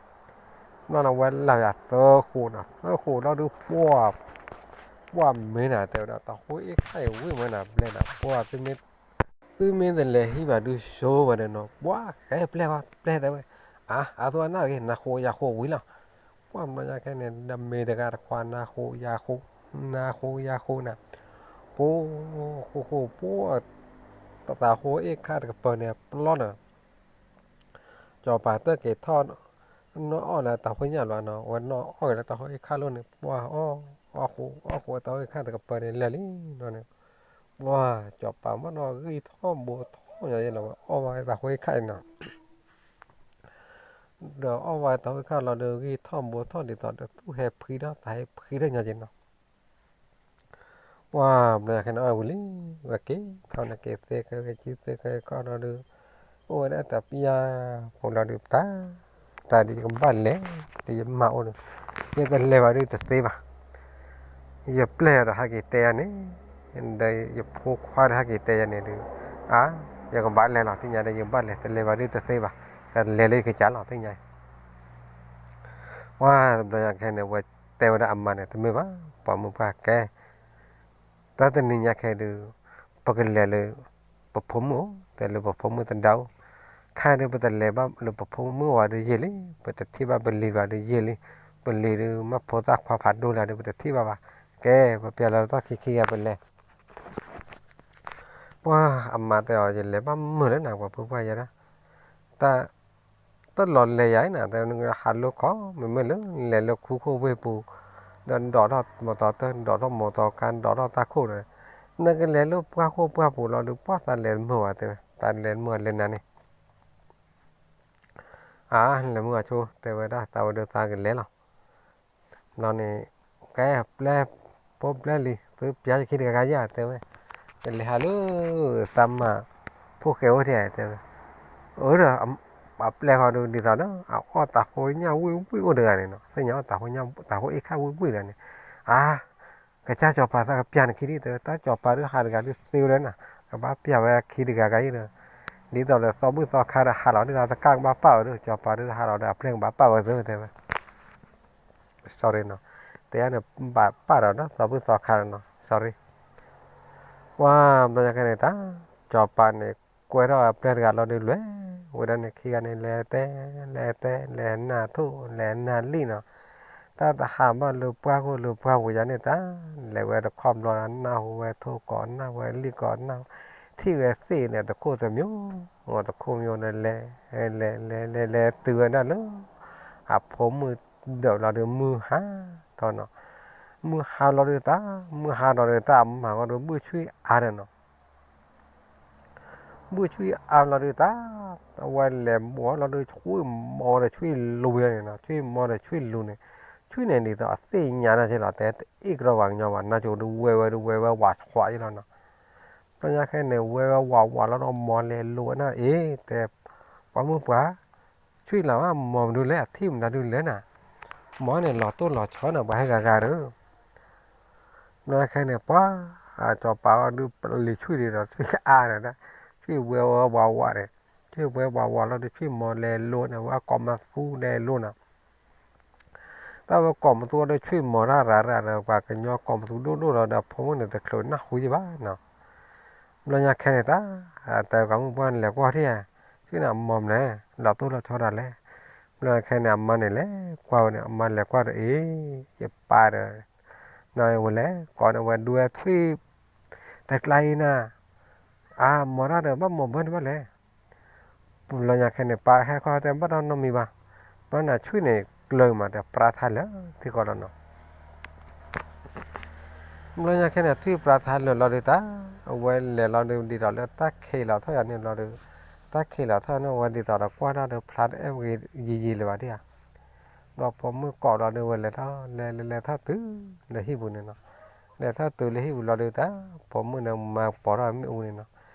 ဘျီန့ၣ်ဝဲလၢယၤသၢဃိနီၤ သၢဃိလီၤဒုးပှၤ, ပှၤမ့ၢ်နၤတဲဝဲဒၣ် တၢ်ဃိအ့ၣ်ခါအံၤဝံၣ်မ့ၢ်နၤဘျဲနၤ ပှၤ သုမ့ၢ်တလဲၤဟံးဘၣ်ဒုးဆိဝဲဒီးနီၤ ပှၤဃဲပျဲၢ်ပျဲၢ်တဲဝဲ, အါ အါသူအနၢ်တဂ့ၤ နၤဃိယၤဃိဝံၤလီၤ, ပှၤဘျီညါခဲန့ၣ် ဒီးမ့ၢ်တဂၤတခွါ နၤဃိယၤဃိ, နၤဃိယၤဃိနၤ, ပှၤ, ဃိဃိပှၤ, တၢ်ဃိအ့ၣ်ခါတကပၤန့ၣ် ပျီန့ၣ် စီၤပၤတက့ၤထီၣ်, နီၢ်အီၣ်လၢတၢ်ဃိညၣ်လီၤနီၤ ဝဲနီၢ်အီၣ်က့ၤလၢတၢ်ဃိအ့ၣ်ခါလိၤန့ၣ် ပှၤအီၣ်, အီၣ်ဃိ, အီၣ်ဃိတၢ်ဃိအ့ၣ်ခါတကပၤန့ၣ်လဲၤလံနီၤန့ၣ်, ပှၤ, စီၤပၤမ့ၢ်နီၢ်ဂံၢ်ထီၣ်ဘိထီၣ်ညီယဲလီၤဝဲ အီၣ်ဝဲတၢ်ဃိအ့ၣ်ခါအံၤနီၤ ဒီးအီၣ်ဝဲတၢ်ဃိအ့ၣ်ခါလီၤဒီး ဂံၢ်ထီၣ်ဘိထီၣ်ဒ်သိးဒီး သူၣ်ဟဲဖှံထီၣ်သးဟဲဖှံထီၣ်ညီယဲနီၤ ပှၤဘျီညါခဲန့ၣ်အီၣ်ဝံၤလံ, ဝဲက့ၤထီၣ်န့ၣ်က့ၤသ့ခဲက့ၤသ့ခဲက့ၤခီဒီးဒုး, အိၣ်ဝဲဒၣ်တၢ်ပျၢ်ဖိလီၤဒုးတၢ်, တၢ်ဒ်ယကဘၣ်လဲၤ, ဒ်ယမၤအိၣ်ဒီး, ယတလဲၤဘၣ်ဒုးတသ့ဘၣ်, ယပျဲၢ်ဒီးဟဲက့ၤတဲယၤန့ၣ်, ဒီးယဖိခွါဒီးဟဲက့ၤတဲယၤန့ၣ်ဒုး, အါ, ယကဘၣ်လဲၤလီၤသ့ၣ်ညါဒီး ယကဘၣ်လဲၤ တလဲၤဘၣ်ဒုးတသ့ဘၣ်, ကလဲၤလၢယကစၢ်လီၤသ့ၣ်ညါ ပှၤတဘျီညါခဲန့ၣ် ဝဲတဲဝဲဒၣ်အမါန့ၣ် တမ့ၢ်ဘၣ်, ပှၤမုၢ်ပှၢ်ကဲ, တၢ်တနံၤညါခဲဒုး, ပကလဲၤလၢ ပဖိမုၣ်အိၣ် တဲလၢပဖိမုၣ်သဒါအိၣ်, ခဲဒုးပတလဲၤဘၣ်လၢပဖိမုၣ်ဝဲဒုးယံာ်လံ, ပတထံၣ်ဘၣ်ပလံၤဘၣ်ဒုးယံာ်လံ, ပလံၤဒုးမ့ၢ်ဖိသၣ်ခွါဖးဒိၣ်လၢဒုး ပတထံၣ်ဘၣ်ဘၣ်, ကဲ, ပပျဲလၢတၢ်ခံခံဂၤပလဲၤ ပှၤအမါတဲအီၤ ယလဲၤဘၣ်မုာ်လၢနၤ ပှၤပုၢ်ပှၢ်ယဲဒၣ်, တၢ်, တၢ်လီၤလဲၤယၤနၤ တဲနဟးလိခီ မ့မ့ၢ်လၢလဲၤလၢခူခိၣ်ဝ့ၢ်ပူၤ, ဒီးဒိးထီၣ်မီတီတၢၢ် ဒိးထီၣ်မီတီကါ ဒိးထီၣ်တၢ်ခိၣ်ဒီး နကလဲၤလၢပှၢ်ခိၣ်ပှၢ်ပူၤလီၤဒီး ပှၢ်သးလဲၤတမုာ်ဘၣ်တဲဝဲ သးလဲၤတမုာ်လဲၤနၤန့ၣ် အါ လဲၤမုာ်အဆိတဲဝဲဒၣ် သးဝဲဒီးသးကလဲၤလီၤ. ဘျီန့ၣ် ကဲပျဲ ဖိပျဲလံ သုပျဲယခံတဂၤဂၤယၤတဲဝဲ ကလဲၤဟးလၢ သးမၤ ဖိၣ်ဃဲအိၣ်ထဲတဲဝဲ အၢဒီး အပျဲၢ်ဃီဒုးဒ်သိးဒီး အအီၣ်တၤဖိညၣ်ဝံၣ်ဝံၣ်အိၣ်တဂၤန့ၣ်နီၤ သ့ၣ်ညါအီၣ်တၤဖိညၣ် တၤဖိအ့ၣ်ခၣ်ဝံၣ်ဝံၣ်တဂၤန့ၣ် အါ ကစၢ်စီၤပၤသးကပျၢ်နခံဒ်တဲဝဲ တၢ်စီၤပၤဒုးဟးတဂၤဒုးသ့ဝဲလၢနၤ ကဘၣ်ပျၢ်ဝဲခံတဂၤဂၤအံၤဒီး ဒ်သိးဒီးသီဘူၣ်သီခါဒီးဟးလီၤဒုး တကၢ်ကဘၣ်ပာ်ဝဲဒီး စီၤပၤဒုးဟးလီၤဒီး အပျဲၢ်ကဘၣ်ပာ်ဝဲသ့တဲဝဲ sorry နီၤ တဲယၤန့ၣ် ဘၣ်ပာ်ဒီးနီၤ သီဘူၣ်သီခါနီၤ sorry ပှၤဘျီညါခဲန့ၣ်တၢ် စီၤပၤန့ၣ် ကွဲထီၣ်အပျဲၢ်တဂၤလီၤဒုးလဲၤ ဝဲဒၣ်န့ၣ်ခံဂၤန့ၣ် လဲၤတဲ လဲၤတဲ လဲၤနၢ်ထိၣ် လဲၤနၢ်လံၣ်နီၤ တၢ်တဟးဘၣ်လၢပှၢ်ခိၣ်လၢပှၢ်ပူၤယၤန့ၣ်တၢ် လဲၤဝဲတခီဘျီဒီး နၢ်ဟူဝဲထိၣ်ကိး နၢ်ဟူဝဲလံၣ်ကိး နၢ်ဟူ ထံၣ်ဝဲသ့ၣ်န့ၣ် တခိၣ်တမျိုး တခိၣ်မျိုးဒီးလဲၤ လဲၤ လဲၤ လဲၤ လဲၤတုၤဝဲဒၣ်လၢ အဖိမုၣ်ဒၢးလီၤဒုး မုၢ်ဟါထီၣ်နီၤ မုၢ်ဟါလီၤဒုးတၢ် မုၢ်ဟါလီၤဒုးတၢ် အမါဃီဒုး ဘုၣ်ဆွံၣ်အါဒီးနီၤ ဘုၣ်ဆွံၣ်အါလီၤဒုးတၢ် အဝဲလဲၤဘီလီၤဒုး ဆွံၣ်မီဒီးဆွံၣ်လူၤန့ၣ်နီၤ ဆွံၣ်မီဒီးဆွံၣ်လူၤန့ၣ် ဆွံၣ်န့ၣ်ဒ်သိးအသ့ၣ်ညါတၢ်က့လီၤ တဲတအ့ၣ်ကရီဘၣ်ကညီဘၣ် နါကၠိဒုးဝဲဝဲဒုးဝဲဝဲဝးဆွးက့လီၤနီၤ ဘျီညါခဲန့ၣ် ဝဲဝဲဝးဝးလီၤဒီးမီလဲၤလူၤဝဲဒၣ်အံၤ တဲ ပှၤမုၣ်ပှၢ် ဆွံၣ်လီၤဘၣ် မီမနုၤလဲၣ် အထံၣ်မနုၤဒုးလဲၣ်နၤ မီန့ၣ်လီၤတိၢ်လီၤဆီနၤ ပှၤဟဲဂၤဂၤဒီး ဘျီညါခဲန့ၣ် ပှၤ အစီၤပၤအီၤဒုးပလံၤဆွံၣ်ဒံးဒီး ဆွံၣ်အါန့ၣ် ဆွံၣ်ဝဲဝဲဝးဝးန့ၣ် ဆွံၣ်ဝဲဝးဝးလီၤဒုး ဆွံၣ်မီလဲၤလူၤန့ၣ် ဝဲကိးမသူလဲၤလူၤနီၤ တၢ်ဝဲကိးမသူအီၤဒီး ဆွံၣ်မီတၢ်ရၤရၤဒီး ပှၤကညီကိးမသူဒိၣ်ဒိၣ်လီၤဒီး အဖိမုၣ်န့ၣ် တချုးနၢ်ဟူယံၤဘၣ်နီၤ ဘျီညါခဲန့ၣ်တၢ် တဲကီးမုၢ်ပှၢ်န့ၣ် လဲၤကွၢ်ထံၣ်ဧါ ဆွံၣ်န့ၣ်မီမလဲၣ် လီၤတိၢ်လီၤဆီတၢ်လဲၣ် ဘျီညါခဲန့ၣ် အမါန့ၣ်လဲၤကွၢ်ဝဲန့ၣ် အမါလဲၤကွၢ်ဒီးအ့ၣ် ယပၢ်ဒီး နီၢ်ဝဲလဲၤကိးန့ၣ် ဝဲဒွဲၣ်ထွံၣ် တကျါအံၤနၤ အါ မီတၢ်ဒီး ဘၣ်မီဘၢန့ၣ်ဘၣ်လဲၣ် ဘျီညါခဲန့ၣ် ပၢ်ဟဲခီတဲဘၣ်တၢ်နီတမံၤဘၣ်, ဘျီန့ၣ်ဆွံၣ်န့ၣ်ကျၢၤမး တဲပြါထါလၢထံဃီလီၤနီၤ. ဘျီညါခဲန့ၣ် ထွံၣ်ပြါထါလၢာ်လီၤဒုးတၢ်, အဝဲလဲၤလီၤဒုး ဒ်သိးလၢတၢ်ခံးလီၤထီၣ်ယၤန့ၣ်လီၤဒုး, တၢ်ခံးလီၤထီၣ်န့ၣ် အဝဲဒ်သိးဒီးကွၢ်တၢ်ဒီးဖျါတအဲၣ်ဝဲယံာ်ယံာ်လၢၤဘၣ်ဒံဧါ. ဘျီဖိမုၣ်ကိးလီၤဒုး ဝဲလဲၤထီၣ် လဲၤလဲၤလဲၤထီၣ်တုၤလၢဟံၣ်ပူၤန့ၣ်နီၤ. လဲၤထီၣ်တုၤလၢဟံၣ်ပူၤလီၤဒုးတၢ်, ဖိမုၣ်န့ၣ်မၤပိာ်ထီၣ်မ့ၣ်အူန့ၣ်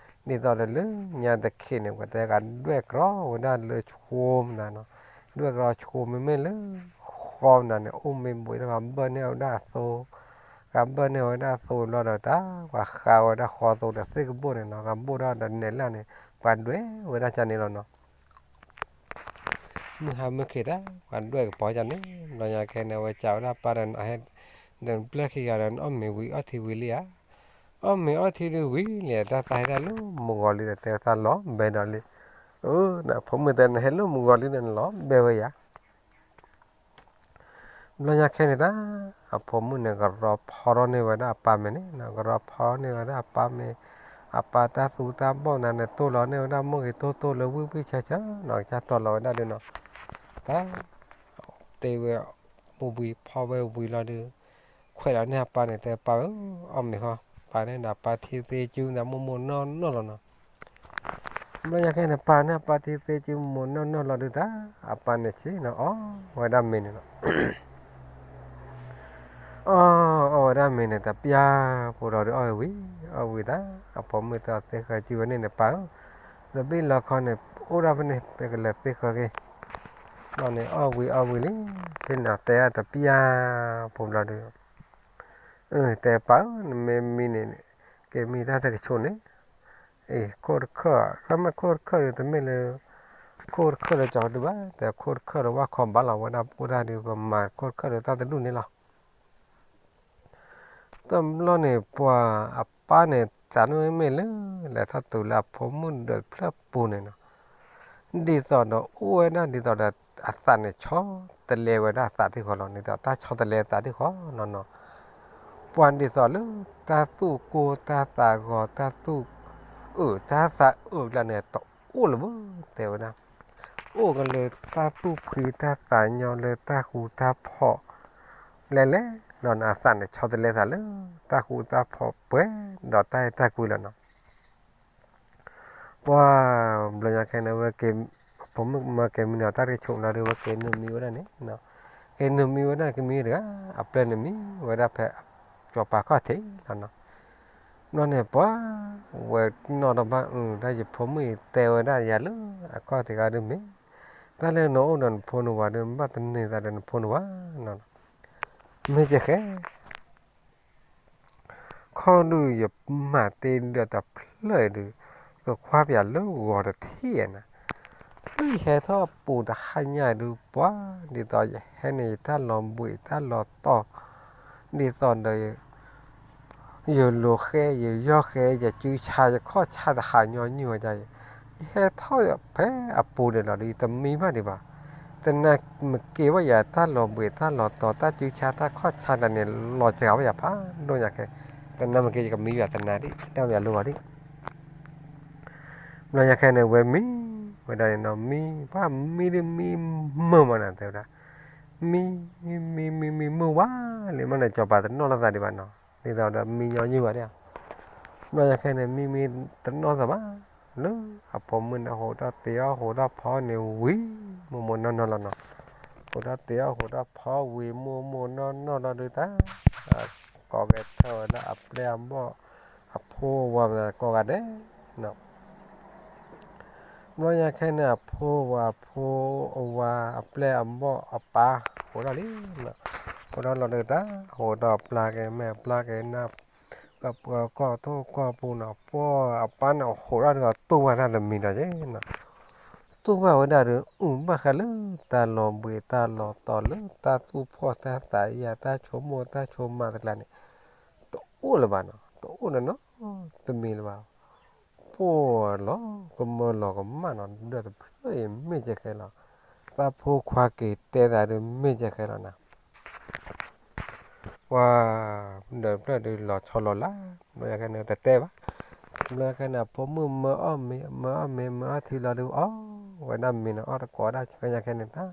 နီၤ. ဒ်သိးဒီးလၢညါတခ့န့ၣ် ပှၤတဲကဒွဲၣ်ကြီဝဲဒၣ်လၢဆိမနၤနီၤ, ဒွဲၣ်ကြီဆိမ့မ့ၢ်လၢဃီမနၤန့ၣ် အိၣ်မ့ၢ်ဘှံးဒီး ကဘၢၣ်န့ၢ်ဝဲဒၣ်အသိ, ကဘၢၣ်န့ၢ်ဝဲဒၣ်အသိလီၤဒီးတၢ်, ပှၤဃးဝဲဒၣ်ဃီသိဒီးသ့ၣ်ကဘိၣ်န့ၣ်နီၤ, ကဘိၣ်ထီၣ်ဒီးနဲၣ်လၢ်န့ၣ် ပှၤဒွဲၣ်ဝဲဒၣ်ကန့ၣ်လီၤနီၤ. မုၢ်ဟါမုၢ်ခ့တၢ် ပှၤဒွဲၣ်ကပီၤကန့ၣ်, ဘျီညါခဲန့ၣ် အဝဲစံးဝဲဒၣ်ပၢ်ဒီး ဟဲဒီးပျဲၢ်ခံဂၤဒီး အီၣ်မ့ၤဝံၤအီထံဝံၤလံဧါ. အီၣ်မ့ၤအီထံဒုးဝံၤလံ တၢ်သးဟဲဒၣ်လၢမုၢ်ဂီၤလံဒီး တဲသးလီၤဘဲဒီးလံ. အၢ ဖိမုၣ်တဲနဟဲလၢမုၢ်ဂီၤလံန့ၣ် နလီၤဘဲဝဲယၤ. ဘျီညါခဲန့ၣ်တၢ်, အဖိမုၣ်န့ၣ် ကရီဖီထီၣ်န့ၢ်ဝဲဒၣ်အပၢ်မ့ၤန့ၣ်, ကရီဖီန့ၢ်ဝဲဒၣ်အပၢ်မ့ၤ, အပၢ်တၢ်သူတၢ်ဘီၣ်နၤန့ၣ် တိၢ်လီၤန့ၢ်ဝဲဒၣ်မိၢ်ဂ့ၤတိၢ်တိၢ်လၢဝံၣ်ဝံၣ်ဆၢဆၢနီၤ, ကစၢ်တီၢ်လီၤဝဲဒၣ်ဒုးနီၤ. တၢ် တဲဝဲ ပူၤဝံၤဖီဝဲဝံၤလီၤဒုး, ခွဲးလီၤန့ၢ်အပၢ်န့ၣ် တဲပၢ်ဧၢ, အီၣ်မ့ၤဃီ, ပၢ်န့ၣ်ဒီးပၢ်ထံသ့ကၠူနၤမိၢ်မိၢ်နီၢ်နီၢ်လီၤနီၤ. ဘျီညါခဲန့ၣ် ပၢ်န့ၣ်ပၢ်ထံသ့ကၠူမိၢ်နီၢ်နီၢ်လီၤဒုးတၢ်, အပၢ်န့ၣ်ဆ့ၣ်နီၤ အီၣ်ဝဲဒၣ်မ့ၤန့ၣ်လီၤ. အီၣ် အီၣ်ဝဲဒၣ်မ့ၤန့ၣ် တပျၢ်ပူၤလီၤဒုး အီၣ်ဝံၤ အီၣ်ဝံၤတၢ်, အဖိမုၣ်တဲအီၤသ့ဃၢၤကၠူဝဲန့ၣ်န့ၣ် ပၢ်ဧၢ, လၢဘ့ၣ်လီခီန့ၣ် အိၣ်ဒၣ်ဖဲန့ၣ် ပကလဲၤသ့ဃၢၤက့ၤ. ဘျီန့ၣ် အီၣ်ဝံၤအီၣ်ဝံၤလံ, ဆ့ၣ်နီၤတဲအီၤတပျၢ်ပူၤလီၤဒုး တဲပၢ်ဧၢ နမ့ၢ်မံန့ၣ် က့ၤမံတၢ်တကဆိးန့ၣ်, အ့ၣ် ခိၣ်တခၢၣ်, တၢ်မ့ၢ်ခိၣ်တခၢၣ်ဒုး တမ့ၢ်လၢ ခိၣ်တခၢၣ်လၢကၠီၤဒုးဘၣ်, တဲခိၣ်တခၢၣ်လၢဝၣ်ခီဘၣ်လီၤဝဲဒၣ် အိၣ်ဒၣ်ဒုး ပမၤခိၣ်တခၢၣ်ဒုးတၢ်တဒူၣ်န့ၣ်လီၤ. တဘျီန့ၣ် ပှၤအပၢ်န့ၣ် စးန့ၣ်မ့ၢ်လၢ လဲၤထီၣ်တုၤလၢအဖိမုၣ်ဒီးဖျၢၣ်ပူၤန့ၣ်နီၤ, ဒ်သိးဒီးအိၣ်ဝဲဒၣ်ဒ်သိးဒီး အသးန့ၣ်ဆီတလဲဝဲဒၣ်အသးသ့ၣ်ဃီလီၤ, ဒ်သိးတၢ်ဆီတလဲအသးသ့ၣ်ဃီနီၤနီၤ. ပှၤဒ်သိးလၢ တၢ်သူၣ်ကိၢ်တၢ်သးဂီၤ တၢ်သူၣ်အုးတၢ်သးအုးကျါန့ၣ် တအိၣ်လၢၤဘၣ် တဲဝဲဒၣ်, အိၣ်ကလၢတၢ်သူၣ်ဖှံတၢ်သးညီလၢတၢ်ဃူတၢ်ဖိး လဲၤလဲၤ ဒီးအသးန့ၣ်ဆီတလဲသးလၢ တၢ်ဃူတၢ်ဖိးပှဲၤဒီးတၢ်အဲၣ်တၢ်ကွံလီၤနီၤ. ပှၤဘျီညါခဲန့ၣ် ဝဲက့ၤ ဖိမုၣ်မၢက့ၤမံနီၤ တၢ်တဆိးလီၤဒီး ဝဲက့ၤနုာ်မံဝဲဒၣ်န့ၣ်, က့ၤနုာ်မံဝဲဒၣ်ကမံတဂၤ အပျဲၢ်န့ၣ်မံဝဲဒၣ်ဖဲ ကၠီၤပၤခီၣ်ထံးလီၤနီၤ. ဘျီန့ၣ်ပှၤ ဝဲနီၣ်တဘၣ်အုၣ် တၢ်ယဖိမုၣ်အံၤတဲဝဲဒၣ်ယၤလၢ အခီၣ်ထံးဂၤဒုးမ့ၢ် တၢ်လၢနအိၣ်ဒီးနဖိနဝၤဒုး ဘၣ်တန့ၢ်သးဒီးနဖိနဝၤနီၤ. မ့ၢ်ကဲဃဲ ခီဒုးယမၤတ့ၢ်ဒီးတဖျၢၣ်အံၤဒုး ကကွၢ်ပၠးလၢဂီၤတထံၣ်နၤ, လၢယဟဲထီၣ်ပူၤတဟါညါဒုးပှၤ ဒ်သိးယဟဲန့ၣ် ယတၢ်လီၤဘှံးတၢ်လီၤတီၤ ဒ်သိးဒီး ယလိၤဃဲ ယယီၢ်ဃဲ ယစုဆါ ယခီၣ်ဆါတဟးညီနုၢ်ဝဲဒၣ်အံၤ, ယဟဲထီၣ်ဖဲအပူၤန့ၣ်လီၤဒီး ယတမံဘၣ်ဒံးဘၣ်. တနၤမ့ၢ်က့ၤဘၣ်ယၤတၢ်လီၤဘှံးတၢ်လီၤတီၤ တၢ်စုဆါတၢ်ခီၣ်ဆါတၢ်န့ၣ် လီၤစှၤဝဲယၤဖးဒိၣ်ညါခဲ, တနၤမ့ၢ်က့ၤယကမံဘၣ်တနၤဒံး တၢ်ဝဲယၤလိၤဂီၤဒံး ဘျီညါခဲန့ၣ် ဝဲမံဝဲဒၣ်န့ၣ်နီၤ မံ ပှၤမံဒုးမံမုာ်မးနၤ တဲဝဲဒၣ်, မံ မံ မံ မံမုာ်ဝါလံမးန့ၣ် ကၠီၤပၤတနီၣ်လိာ်သးဒံးဘၣ်နီၤ ဒ်သိးဒီးမံညီနုၢ်ဘၣ်ဒံး, ဘျီညါခဲန့ၣ် မံမံတနီၣ်သးဘၣ် လၢအဖိမုၣ်န့ၣ် ဟိးထီၣ်တ့ၤအီၣ်ဟိးထီၣ်ဖီန့ၣ်ဝံၤ မိၢ်မိၢ်နီၢ်နီၢ်လီၤနီၤ, ဟိးထီၣ်တ့ၤအီၣ်ဟိးထီၣ်ဖီဝံၤ မိၢ်မိၢ်နီၢ်နီၢ်လီၤဒုးတၢ် ကိးက့ၤထၢၣ်ဝဲဒၣ်အပျဲၢ်အဘီၣ် အဖိအဝၤကိးဂၤဒဲး ဘျီညါခဲန့ၣ် အဖိဝၤဖိအဝၤ အပျဲၢ်အဘီၣ်အပၢ် ဟိးထီၣ်လံ, ဟိးထီၣ်လီၤဒုးတၢ် ဟိးထီၣ်ပျၢ်က့ၤမဲာ်ပျၢ်က့ၤနၢ် ကပှၤကီၢ်ထိၣ်ကီၢ်ပူၤနီၤ ပှၤအပၢ်န့ၣ်ဟိးထီၣ်ဒုး တူၢ်ဘၣ်တၢ်တမံၤဒီးယဲနီၤ, တူၢ်ဘၣ်ဝဲဒၣ်ဒီး အုၣ်ဘၣ်ဃးလၢတၢ်လီၤဘှံးတၢ်လီၤတီၤလၢတၢ်သူၣ်ဖှီၣ်တၢ်သးယၤ တၢ်ဆိကမိၣ်တၢ်ဆိကမးတကျါန့ၣ် တအိၣ်လၢၤဘၣ်နီၤ, တအိၣ်နီၤနီၤ တမံၤလၢၤဘၣ်, ပှၤလီၤကမၢလီၤကမၣ်နီၤ ဒီးတဖျၢၣ်အံၤမ့ၢ်ကဲဃဲလီၤ, သးဖိခွါက့ၤတဲသးဒုးမ့ၢ်ကဲဃဲလီၤနၤ ပှၤ ဒီးတဖျၢၣ်ဒုးလီၤဆီလီၤလၢ် ဘျီညါခဲန့ၣ်တတဲဘၣ်, ဘျီညါခဲန့ၣ် အဖိမုၣ်မၢအီၣ်မ့ၤ မၢအီၣ်မ့ၤ မၢအီၣ်ထံလီၤဒုး အီၣ်ဝဲဒၣ်မ့ၤန့ၣ် အီၣ်တကိးဒၣ် ဘျီညါခဲန့ၣ် တၢ်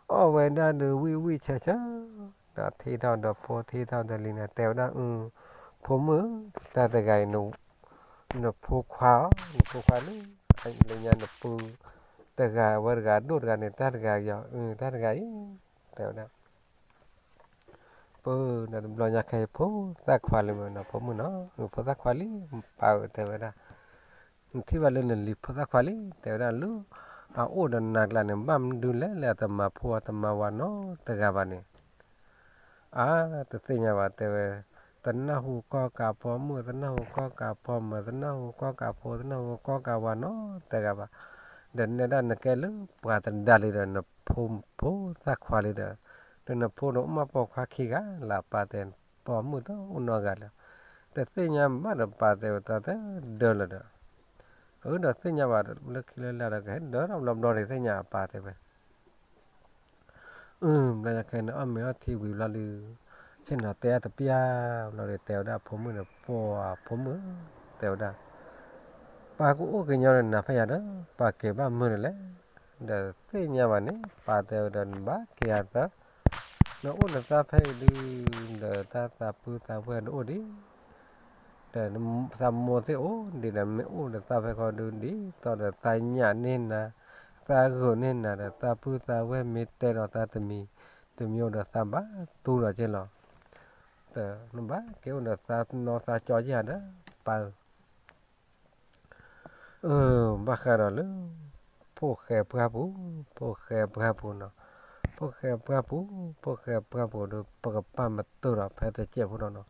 အီၣ်ဝဲဒၣ်ဒုး ဝံၣ်ဝံၣ်ဆၢဆၢ ဒီးထံၣ်ထီၣ်ဒီးဖိထံၣ်ထီၣ်ဒီးလံန့ၣ် တဲဝဲဒၣ် အု ဖိမုၣ် တၢ်တဂၤအံၤ နဖိခွါအီၤ နဖိခွါလၢ လၢညါနပုၢ်တဂၤ အဝဲတဂၤဒိၣ်တဂၤန့ၣ် တၢ်တဂၤအံၤ တၢ်တဂၤအံၤ တဲဝဲဒၣ် ပၢ် ဒီးတဘျီညါခဲအံၤ ဖိသၣ်ခွါလံမ့ၢ်နီၤ ဖိမုၣ်နီၤ ဖိသၣ်ခွါလံ ပၢ်ဧၢ တဲဝဲဒၣ် နထံၣ်ဘၣ်လၢနလံၤဖိသၣ်ခွါလံ တဲဝဲဒၣ်လၢ အအိၣ်ဒီးနၤကျါန့ၣ် ဘၣ်မနုၤလဲၣ်လၢအတမၤဖိအတမၤဝၤနီတဂၤဘၣ်န့ၣ် အါ တသ့ၣ်ညါဘၣ် တဲဝဲ တနၢ်ဟူကီၢ်ကးဖိမုၣ် တနၢ်ဟူကီၢ်ကးဖိမၢၤ တနၢ်ဟူကီၢ်ကးဖိ တနၢ်ဟူကီၢ်ကးဝၤနီတဂၤဘၣ် ဒီးနဲဒၣ်နကဲလၢပှၤတဒါလံဒီး နဖိဖိသၣ်ခွါလံဒီး ဒီးနဖိန့ၣ်အိၣ်မးပိာ်ခွါခံဂၤလၢအပၢ်တဲ ပိာ်မုၣ်တအိၣ်နီတဂၤလၢၤ တသ့ၣ်ညါဘၣ်ဒီးပၢ်တဲဝဲတၢ်တဒၢလၢၤဒီး အၢ ဒီးသ့ၣ်ညါဘၣ်လၢခံလၢလာ်ဒီး ကဟဲဒၢထီၣ်ဘျီဘျီန့ၣ် သ့ၣ်ညါအပၢ်တဲဝဲ အၢ ဘျီညါခဲန့ၣ် အီၣ်မ့ၤအီထံဝံၤဘျီဒုး ဆ့ၣ်နီၤတဲအတပျၢ်ဘျီဒီး တဲဝဲဒၣ်အဖိမုၣ်န့ၣ် ပှၤဖိမုၣ် တဲဝဲဒၣ် ပၢ်ကအိၣ်ကညီဒီးနၤဖဲယၤဒီး ပၢ်ကဲဘၣ်မုာ်န့ၣ်လဲၣ် ဒီးသ့ၣ်ညါဘၣ်န့ၣ် ပၢ်တဲဝဲဒီး နဘၣ်က့ၤအသး နအိၣ်နသးဖဲအံၤဒုး ဒီးတၢ်သးပုၢ်သးဝဲၢ်ဒုးအိၣ်ဒံး ဒီးသးမိၢ်သ့ၣ်အိၣ်ဒံးဒီး မ့ၢ်အိၣ်ဒီးသးဖဲဃီဒုး ဒ်သိးဒီးသးညၣ်န့ၢ်နၤ သးဂုာ်န့ၢ်နၤဒီး သးပုၢ်သးဝဲၢ်မ့ၢ်တဲဒီးသးတမံၤတမံၤဒီး သးဘၣ်တူၢ်လီၤက့လီၤ. နဘၣ်က့ၤအိၣ်ဒီးသးနီၢ်သးကၠီယဲၢ်ဒီး ပၢ်ဧၢ အၢ ဘၣ်ဃးဒီးလၢ ဖိၣ်ဃဲပှၢ်ပူၤ ဖိၣ်ဃဲပှၢ်ပူၤနီၤ ဖိၣ်ဃဲပှၢ်ပူၤ ဖိၣ်ဃဲပှၢ်ပူၤဒီး ပကပာ်မတူာ်ဒီးဖဲတစဲးဖိဒီးနီၤ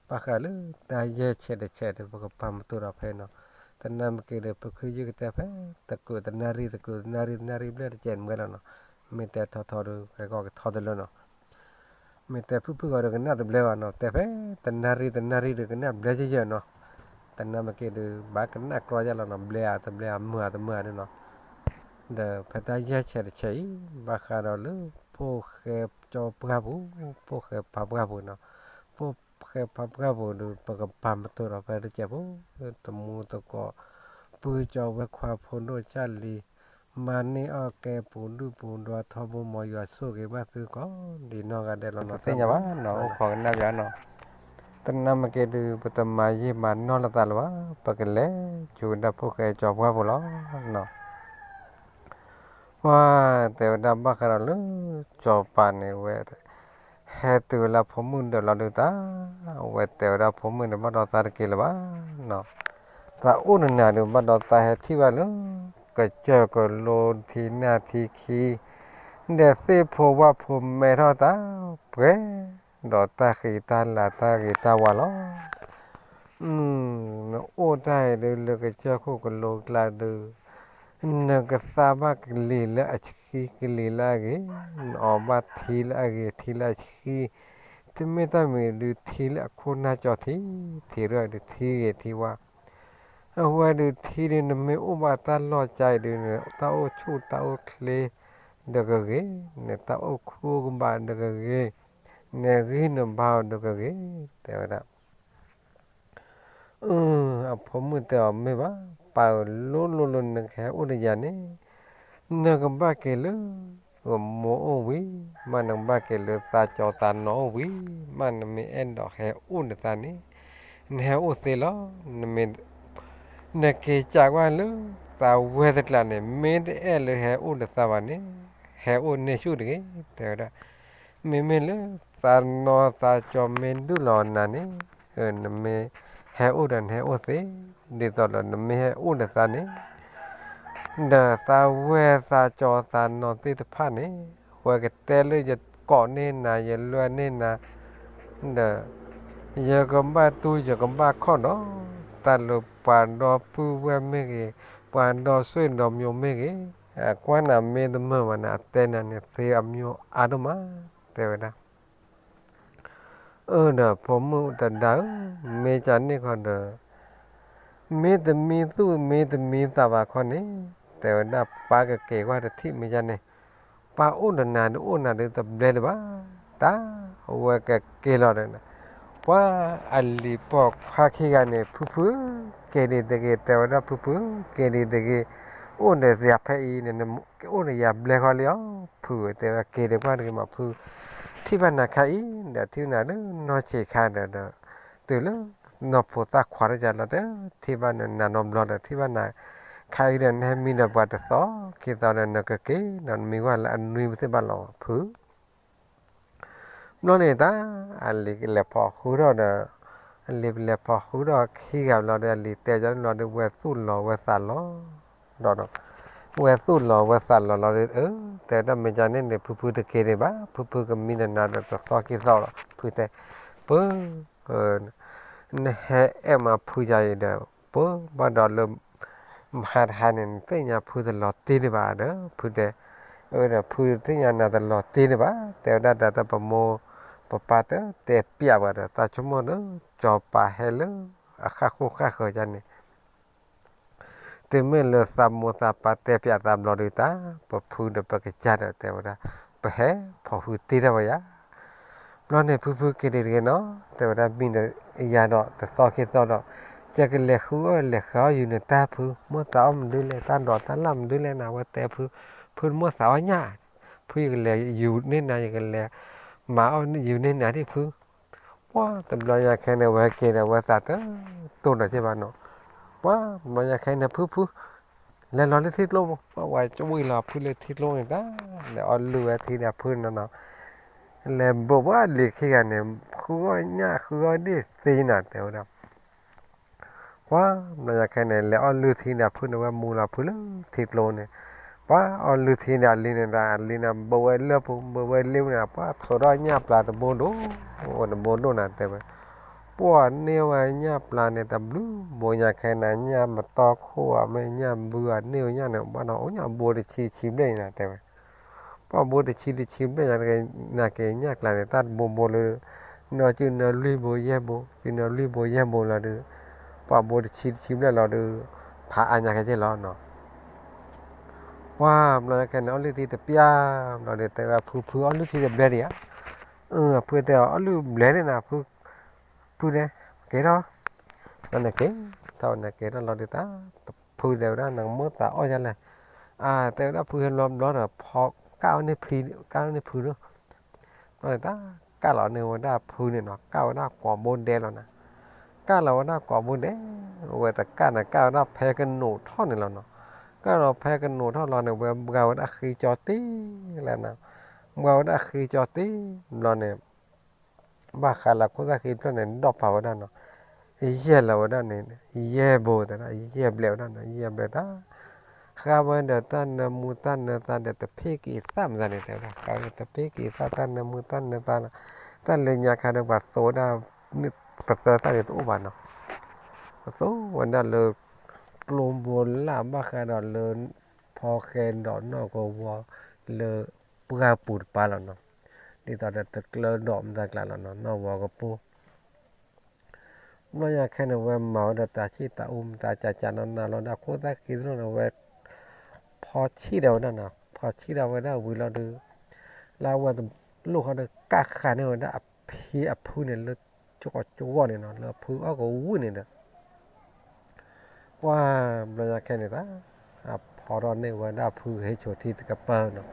ဘၣ်ဃးလၢတၢ်ယဲၢ်ဆဲးတဆဲးဒီး ပကပာ်မတူာ်ဒီးဖဲနီၤ တနၤမ့ၢ်က့ၤဒီး ပခုယုၢ်ကတဲဖဲ တကုးတနၣ်ရံၣ် တကုးတနၣ်ရံၣ် တနၣ်ရံၣ်ဘျဲၣ်တစဲးမွဲလီၤနီၤ မ့ၢ်တဲထီထီဒီး ကဲကီၢ်ကထီတလၢနီၤ မ့ၢ်တဲဖုၣ်ဖုၣ်ဂီၤဒီးကနၣ်တဘျဲဘၣ်နီၤ တဲဖဲတနၣ်ရံၣ်တနၣ်ရံၣ်ဒီးကနၣ်ဘျဲယဲၢ်ယဲၢ်နီၤ တနၤမ့ၢ်က့ၤဒီး ဘၣ်ကနၣ်ကြီယါလီၤနီၤ ဘျဲအတဘျဲအမုာ်အတမုာ်ဒုးနီၤ ဒီးဖဲတၢ်ယဲၢ်ဆဲးတဆဲးအံၤ ဘၣ်ဃးဒီးလၢ ဖိၣ်ဃဲကၠီပှၢ်ပူၤ ဖိၣ်ဃဲပှၢ်ပူၤနီၤ ဖိၣ်ဃဲပှၢ်ပူၤဒီး ပကပာ်မတူာ်ဒီးဖဲတစဲးဖိ တမူတကိး ပုၢ်ကၠီဝဲၢ်ခွါဖိဒိၣ်ကၢ်လံၤ မၤန့ၢ်အီၣ်ကဲပူၤဒုၣ်ပူၤဒါထီဘိ မ်ယွၤဆိၣ်ဂ့ၤဘၣ်သုကိးဒံးနီၢ်ဂၤဒဲးလီၤနီၤ. သ့ၣ်ညါဘၣ်နီၤ အိၣ်ခိးကနၣ်ပၠးနီၤ. တနၢ်မ့ၢ်က့ၤဒုး ပတမၤယံာ်မၤနီၢ်လိာ်သးလၢၤဘၣ်, ပကလဲၤဆူကဒါဖိၣ်ဃဲကၠီၤပှၢ်ဖိလီၤနီၤ. ပှၤတဲဝဲဒၣ်ဘၣ်ဃးဒီးလၢ ကၠီၤပၤန့ၣ်ဝဲ ဟဲတုၤဝဲလၢဖိမုၣ်ဒၢးလီၤဒုးတၢ်, အဝဲတဲဝဲဒၣ်ဖိမုၣ်န့ၣ် ဘၣ်ဒီးသးတက့ၤလၢၤဘၣ်နီၤ. သးအိၣ်နနၤဒုး ဘၣ်ဒီးသးဟဲထံၣ်ဘၣ်လၢ ကစၢၢ်ကလိထံနၢ်ထံခံ, ဒီးသ့ၣ်ဖိဝၣ်ဖိမဲထီၣ်တၢ်ပှဲၤ, ဒီးတၢ်ဃံးတၢ်လၤတၢ်ဂ့ၤတၢ်ဝါလီၤ. နအိၣ်တၢ်အံၤဒုးလၢကစၢၢ်ခိၣ်ကလိကျါဒုး, နကသါဘၣ်ကလံၤလၢအဆှံကလံၤလၢအဂ့ၤ, နအီၣ်ဘၣ်ထံလၢအဂ့ၤထံလၢအဆှံ, တမ့ၢ်တၢ်မံၤဒုးထံလၢအခိၣ်နၢ်ကၠီထံ, ထံရၢၢ်ဒုးထံဂ့ၤထံဝါ အဝဲဒုးထံဒုး နမ့ၢ်အိၣ်ဘၣ်တၢ်လီၢ်ကါအံၤဒုး တၢ်အိၣ်ဆူၣ်တၢ်အိၣ်ချ့ဒီးကဂ့ၤ, နတၢ်အိၣ်ခုအိၣ်ကဘၣ်ဒီးကဂ့ၤ, နဂံၢ်နဘါအီၤဒီးကဂ့ၤ, တဲဝဲဒၣ်. အဖိမုၣ်တဲအီၤမ့ၢ်ဘၣ်, ပၢ်ဧၢ လိၤလိၤလိၤနကဟဲအိၣ်ဒီးယၤန့ၣ်, နကဘၣ်က့ၤလၢ မိၢ်အိၣ်ဝံၤ, မ့ၢ်နကဘၣ်က့ၤလၢသးကၠီသးနီၤအိၣ်ဝံၤ, မ့ၢ်နမ့ၢ်အဲၣ်ဒိးဟဲအိၣ်ဒီးသးန့ၣ်, နဟဲအိၣ်သ့လီၤ. နမ့ၢ် နက့ၤကးကွၢ်လၢ သးဝဲတကျးန့ၣ် မ့ၢ်တအဲၣ်လၢဟဲအိၣ်ဒီးသးဘၣ်န့ၣ်, ဟဲအိၣ်န့ၢ်ဆူၣ်တဂ့ၤ, တဲဝဲဒၣ်. မ့မ့ၢ်လၢ သးနီၤသးကၠီမ့ၢ်ဒုၣ်လီၤနၤန့ၣ်, နမ့ၢ်ဟဲအိၣ်ဒီးနဟဲအိၣ်သ့, ဒ်သိးဒီးနမ့ၢ်ဟဲအိၣ်ဒီးသးန့ၣ် ဒီးသးဝဲသးကၠီသးနီၤသ့ၣ်တဖၣ်န့ၣ်, ဝဲကတဲလၢယကိးန့ၢ်နၤ ယလွဲန့ၢ်နၤ, ဒီး ယကဘၣ်တူၢ်ယကဘၣ်ခီၣ်ဒီး တၢ်လၢပှၤဒီပုၢ်ဝဲၢ်မ့ၢ်ဂ့ၤ, ပှၤဒီဆွေဒီမျိုးမ့ၢ်ဂ့ၤ, အကွၢ်နၤမ့ၢ်တမုာ်ဘၣ်န့ၣ် အတဲနၤန့ၣ်သ့အမျိုးအါဒိၣ်မး, တဲဝဲဒၣ်. အၢ ဒီးဖိမုၣ်တဒါဧၢ, မ့ၢ်ကန့ၣ်ခီဒီး မ့ၢ်တမံသူၣ်မ့ၢ်တမံသးဘၣ်ခီန့ၣ်, တဲဝဲဒၣ် ပၢ်ကက့ၤကွၢ်တထံၣ်မ့ၢ်ကန့ၣ်, ပၢ်အိၣ်ဒီးနၤဒုးအိၣ်နၤဒုးတဘျဲလၢၤဘၣ်, တၢ်အဝဲကက့ၤလီၤဒီး ပှၤအလံၤပိာ်ခွါခံဂၤန့ၣ် ဖုဖု က့ၤဒံးတဂ့ၤ, တဲဝဲဒၣ် ဖုဖု က့ၤဒံးတဂ့ၤ, အိၣ်ဒီးယၤဖဲအံၤန့ၣ် ကအိၣ်ဒီးယၤဘျဲခီလံဧါ, ဖုဧၢ တဲဝဲ က့ၤဒံးကွၢ်တဂ့ၤမး ဖု ထံၣ်ဘၣ်နၤခါအံၤဒီး ထံၣ်နၤလၢနီၢ်ဆံးခါဒီး တုၤလၢနီၢ်ဖိသၣ်ခွါတကးလီၤဒီး ထံၣ်ဘၣ်နၤနီတဘျီဒီး ထံၣ်ဘၣ်နၤခါအံၤဒီး နဟဲမံဒီးပှၤတသီခံသီဒီး နကက့ၤဒီးနမံဝဲလၢအနွံပသ့ၣ်ဘၣ်လီၤ ဖု ဘျီန့ၣ်တၢ် အလံၤကလဲၤဖီၣ်ဃုထီၣ်ဒီး အလံၤပလဲၤဖီၣ်ဃုထီၣ်ခံဂၤဘျီဒီး အလံၤတဲကန့ၣ်လီၤဒီး ဝဲသူၣ်လီၤဝဲသးလီၤဒီး ဝဲသူၣ်လီၤဝဲသးလီၤလီၤဒီး အၢ တဲတၢ်မ့ၢ်ကန့ၣ်န့ၣ် ဖုဖုတက့ၤဒံးဘၣ်, ဖုဖုကမံဒီးနၤဒီးတသီခံသီလီၤ ဖုတဲ, ပၢ် နဟဲအဲၣ်မးဖုယၤအံၤဒီး ပၢ် ဘၣ်ဒီးလၢ မဟါတဟါန့ၣ် နသ့ၣ်ညါဖုတလီၤတံၢ်ဒံးဘၣ်ဒီး ဖုတဲ, အၢ ဒီးဖုသ့ၣ်ညါနၤတလီၤတံၢ်ဒံးဘၣ်, တဲဝဲဒၣ်တၢ်တၢ်ပမိၢ်ပပၢ်တတဲပျးဘၣ်ဒီး သးဆိကမိၣ်ဒီး ကၠီၤပၤဟဲလၢအဃၣ်ဃိဃၣ်ဃၢၤယါန့ၣ် တုၤမ့ၢ်လၢသးမိၢ်သးပၢ်တဲပျးသးဘျီဒုးတၢ် ပဖုဒီးပကစၢ်ဒီးတဲဝဲဒၣ် ပဟဲဖီၣ်ဃုတံၢ်တၢ်ဝဲယါ, ဘျီန့ၣ် ဖုဖုက့ၤဒံးတဂ့ၤနီၤ တဲဝဲဒၣ် မံဒီးယၤဒီးတသီခံသီဒီး ယကလဲၤဃုအီၣ်လဲၤဃုအီၣ်ယူၤနတၢ်ဖု မိၢ်သးအီၣ်မနုၤလဲၣ် တၢ်ဒိးတၢ်လၢ်မနုၤလဲၣ်နၤ ဝဲတဲဖု, ဖုတမိၢ်သးအီၣ်ညၣ်, ဖုယကလဲၤယူၤန့ၢ်နၤ ယကလဲၤမၤအီၣ်ယူၤန့ၢ်နၤဒံးဖု ပှၤတဘျီညါခဲန့ၣ် ဝဲက့ၤဒီးဝဲသးတတိၢ်ဒီးက့ၤဘၣ်နီၤ, ပှၤတဘျီညါခဲန့ၣ် ဖုဖု လဲၤလီၤလၢထံကျိမး, ပှၤဝဲကဝံၣ်လီၤဖုလၢထံကျိန့ၣ်တၢ်, လဲၤအီၣ်လုၢ်ဝဲထံဒီးဖုနီၤနီၤ, လဲၤဘိးဘၣ်လံၤခံဂၤန့ၣ် ဃုအီၣ်ညၣ်ဃုအီၣ်ဒ့ၣ်သ့နၤ တဲဝဲဒၣ် ပှၤဘျီညါခဲန့ၣ် လဲၤအီၣ်လုၢ်ထံဒီးဖုန့ၣ် ဝဲမူလီၤဖုလၢထံကျိန့ၣ်, ပှၤအီၣ်လုၢ်ထံဒီးအလံၤန့ၣ်ဒီး အလံၤန့ၣ် ဘိးဝဲလၢပူၤ ဘိးဝဲလ့ပူၤန့ၣ် ပှၤထိးထီၣ်ညၣ်ပျၢ်တဘိဒိၣ်, အိၣ်တဘိဒိၣ်နၤတဲဝဲ, ပှၤန့ၢ်ဝဲညၣ်ပျၢ်န့ၣ် တဘျုးဘိညါခဲန့ၣ် ညၣ်မတီၢ်ခိၣ်ဧါ မ့ၢ်ညၣ်ဘုဧါ န့ၢ်ဝဲညၣ်န့ၣ် ဘၣ်ဒီးအိၣ်ညၣ်ဘိတဆံတဆံဘျဲၣ်နၤတဲဝဲ ပှၤဘိတဆံတဆံဘျဲၣ်ညါတဂ့ၤ နာ်က့ၤညၣ်ကျါန့ၣ် တၢ်တဘိဘိလၢ နီၢ်စုနီၢ်လွံၢ်ဘိယဲၢ်ဘိ စုနီၢ်လွံၢ်ဘိယဲၢ်ဘိလီၤဒီး ပှၤဘိတဆံတဆံဘျဲၣ်လီၤဒီး ဖးအါညါခဲက့ၤလီၤနီၤ. ပှၤဘျီညါခဲန့ၣ် အီၣ်လုၢ်ထံတပျၢ်ဘျီဒီး တဲဝဲဖုဖုအီၣ်လုၢ်ထံတဘျဲၣ်ဒံးဧါ. အဖုတဲအီၤ အီၣ်လုၢ်ဘျဲၣ်န့ၣ်နၤဖု, ဖုတဲ က့ၤထီၣ်, နက့ၤထီၣ် နက့ၤထီၣ်လီၤဒီးတၢ် ဖုတဲဝဲဒၣ် နကမိၣ်သးအီၣ်ယါလဲၣ်, တဲဝဲဒၣ်ဖုဟဲလီၤဘျီဒီး ဖီကၣ်အီၣ်န့ၢ်ဖု, ကၣ်အီၣ်န့ၢ်ဖုလီၤ. ဘျီန့ၣ်တၢ်ကၣ်လီၤန့ၢ်ဝဲဒၣ်ဖုန့ၣ်နီၤ, ကၣ်ဝဲဒၣ်ကိးဘိဒဲလီၤနီၤ. ကၣ်လီၤဝဲဒၣ်ကိးဘိဒဲ, ဝဲတကၣ်န့ၣ် ကၣ်ဝဲဒၣ်ဖဲကနိးထီၣ်န့ၣ်လီၤနီၤ. ကၣ်လီၤဖဲကနိးထီၣ်လီၤန့ၣ် ဝဲဘှါဝဲဒၣ်ဃ့ကၠီတ့ၢ်လၢနီၤ, ဘှါဝဲဒၣ်ဃ့ကၠီတ့ၢ် ဘျီန့ၣ် ဘၣ်ဃးလၢခိၣ်သၣ်ဃံဖျၢၣ်န့ၣ် ဒီၣ်ပာ်ဝဲဒၣ်နီၤ, ယဲၢ်လီၤဝဲဒၣ်န့ၣ်, ယဲၢ်ဘိတဒၣ်, ယဲၢ်ဘျဲးဝဲဒၣ်နီၤ, ယဲၢ်ဘျဲးတၢ်, ဃါဝဲဒီးတၢ်နၢမူတၢ်နၢသးဒီးတဖ့ၣ်က့ၤသၣ်မတၤန့ၣ် တဲဝဲဒၣ်, ဃါဝဲဒီးတဖ့ၣ်က့ၤသၣ် တၢ်နၢမူတၢ်နၢသးလီၤ, တၢ်လၢညါခါဒီးပှၤသိဝဲဒၣ် ပသၢသၣ်န့ၣ်တအိၣ်ဘၣ်နီၤ, ပသိဝဲဒၣ်လၢ ကျိဘိလၣ်ဘၣ်ဃးဒီးလၢ ဖီဃဲဒီးနီၢ်ကဝီၤလၢ ပှၢ်ပူၤတပၤလီၤနီၤ, ဒ်သိးဒီးတကျၢဒီးမတၤကျါလီၤနီၤ, နီၢ်ဝီၤကပိၢ် ဘျီညါခဲန့ၣ် ဝဲမၤဝဲဒီးတၢ်ဆံၣ်တၢ်အူမတၤ ကကးနီၢ်နီၢ်လီၤဒီး ခိၣ်သၣ်ဃံသရိၣ်န့ၣ် ဝဲ ဖီဆံၣ်ဒၣ်ဝဲဒၣ်နီၤ, ဖီဆံၣ်ဒၣ်ဝဲဒၣ်ဝံၤလီၤဒီး လၢအဝဲတလိၣ်ဃီဒီး ကၣ်ဃးန့ၢ်ဝဲဒၣ်အဖံအဖုန့ၣ်လၢ ကကီကဝီၤန့ၣ်နီၤ, လၢအဖုအီၣ်ကဝံၣ်န့ၣ်ဒီး ပှၢ်ဘျီညါခဲန့ၣ်သၢ အဖီထီၣ်န့ၢ်ဝဲဒၣ်ဖုဟ့ၣ်ဆိးထံတကပၤနီၤ,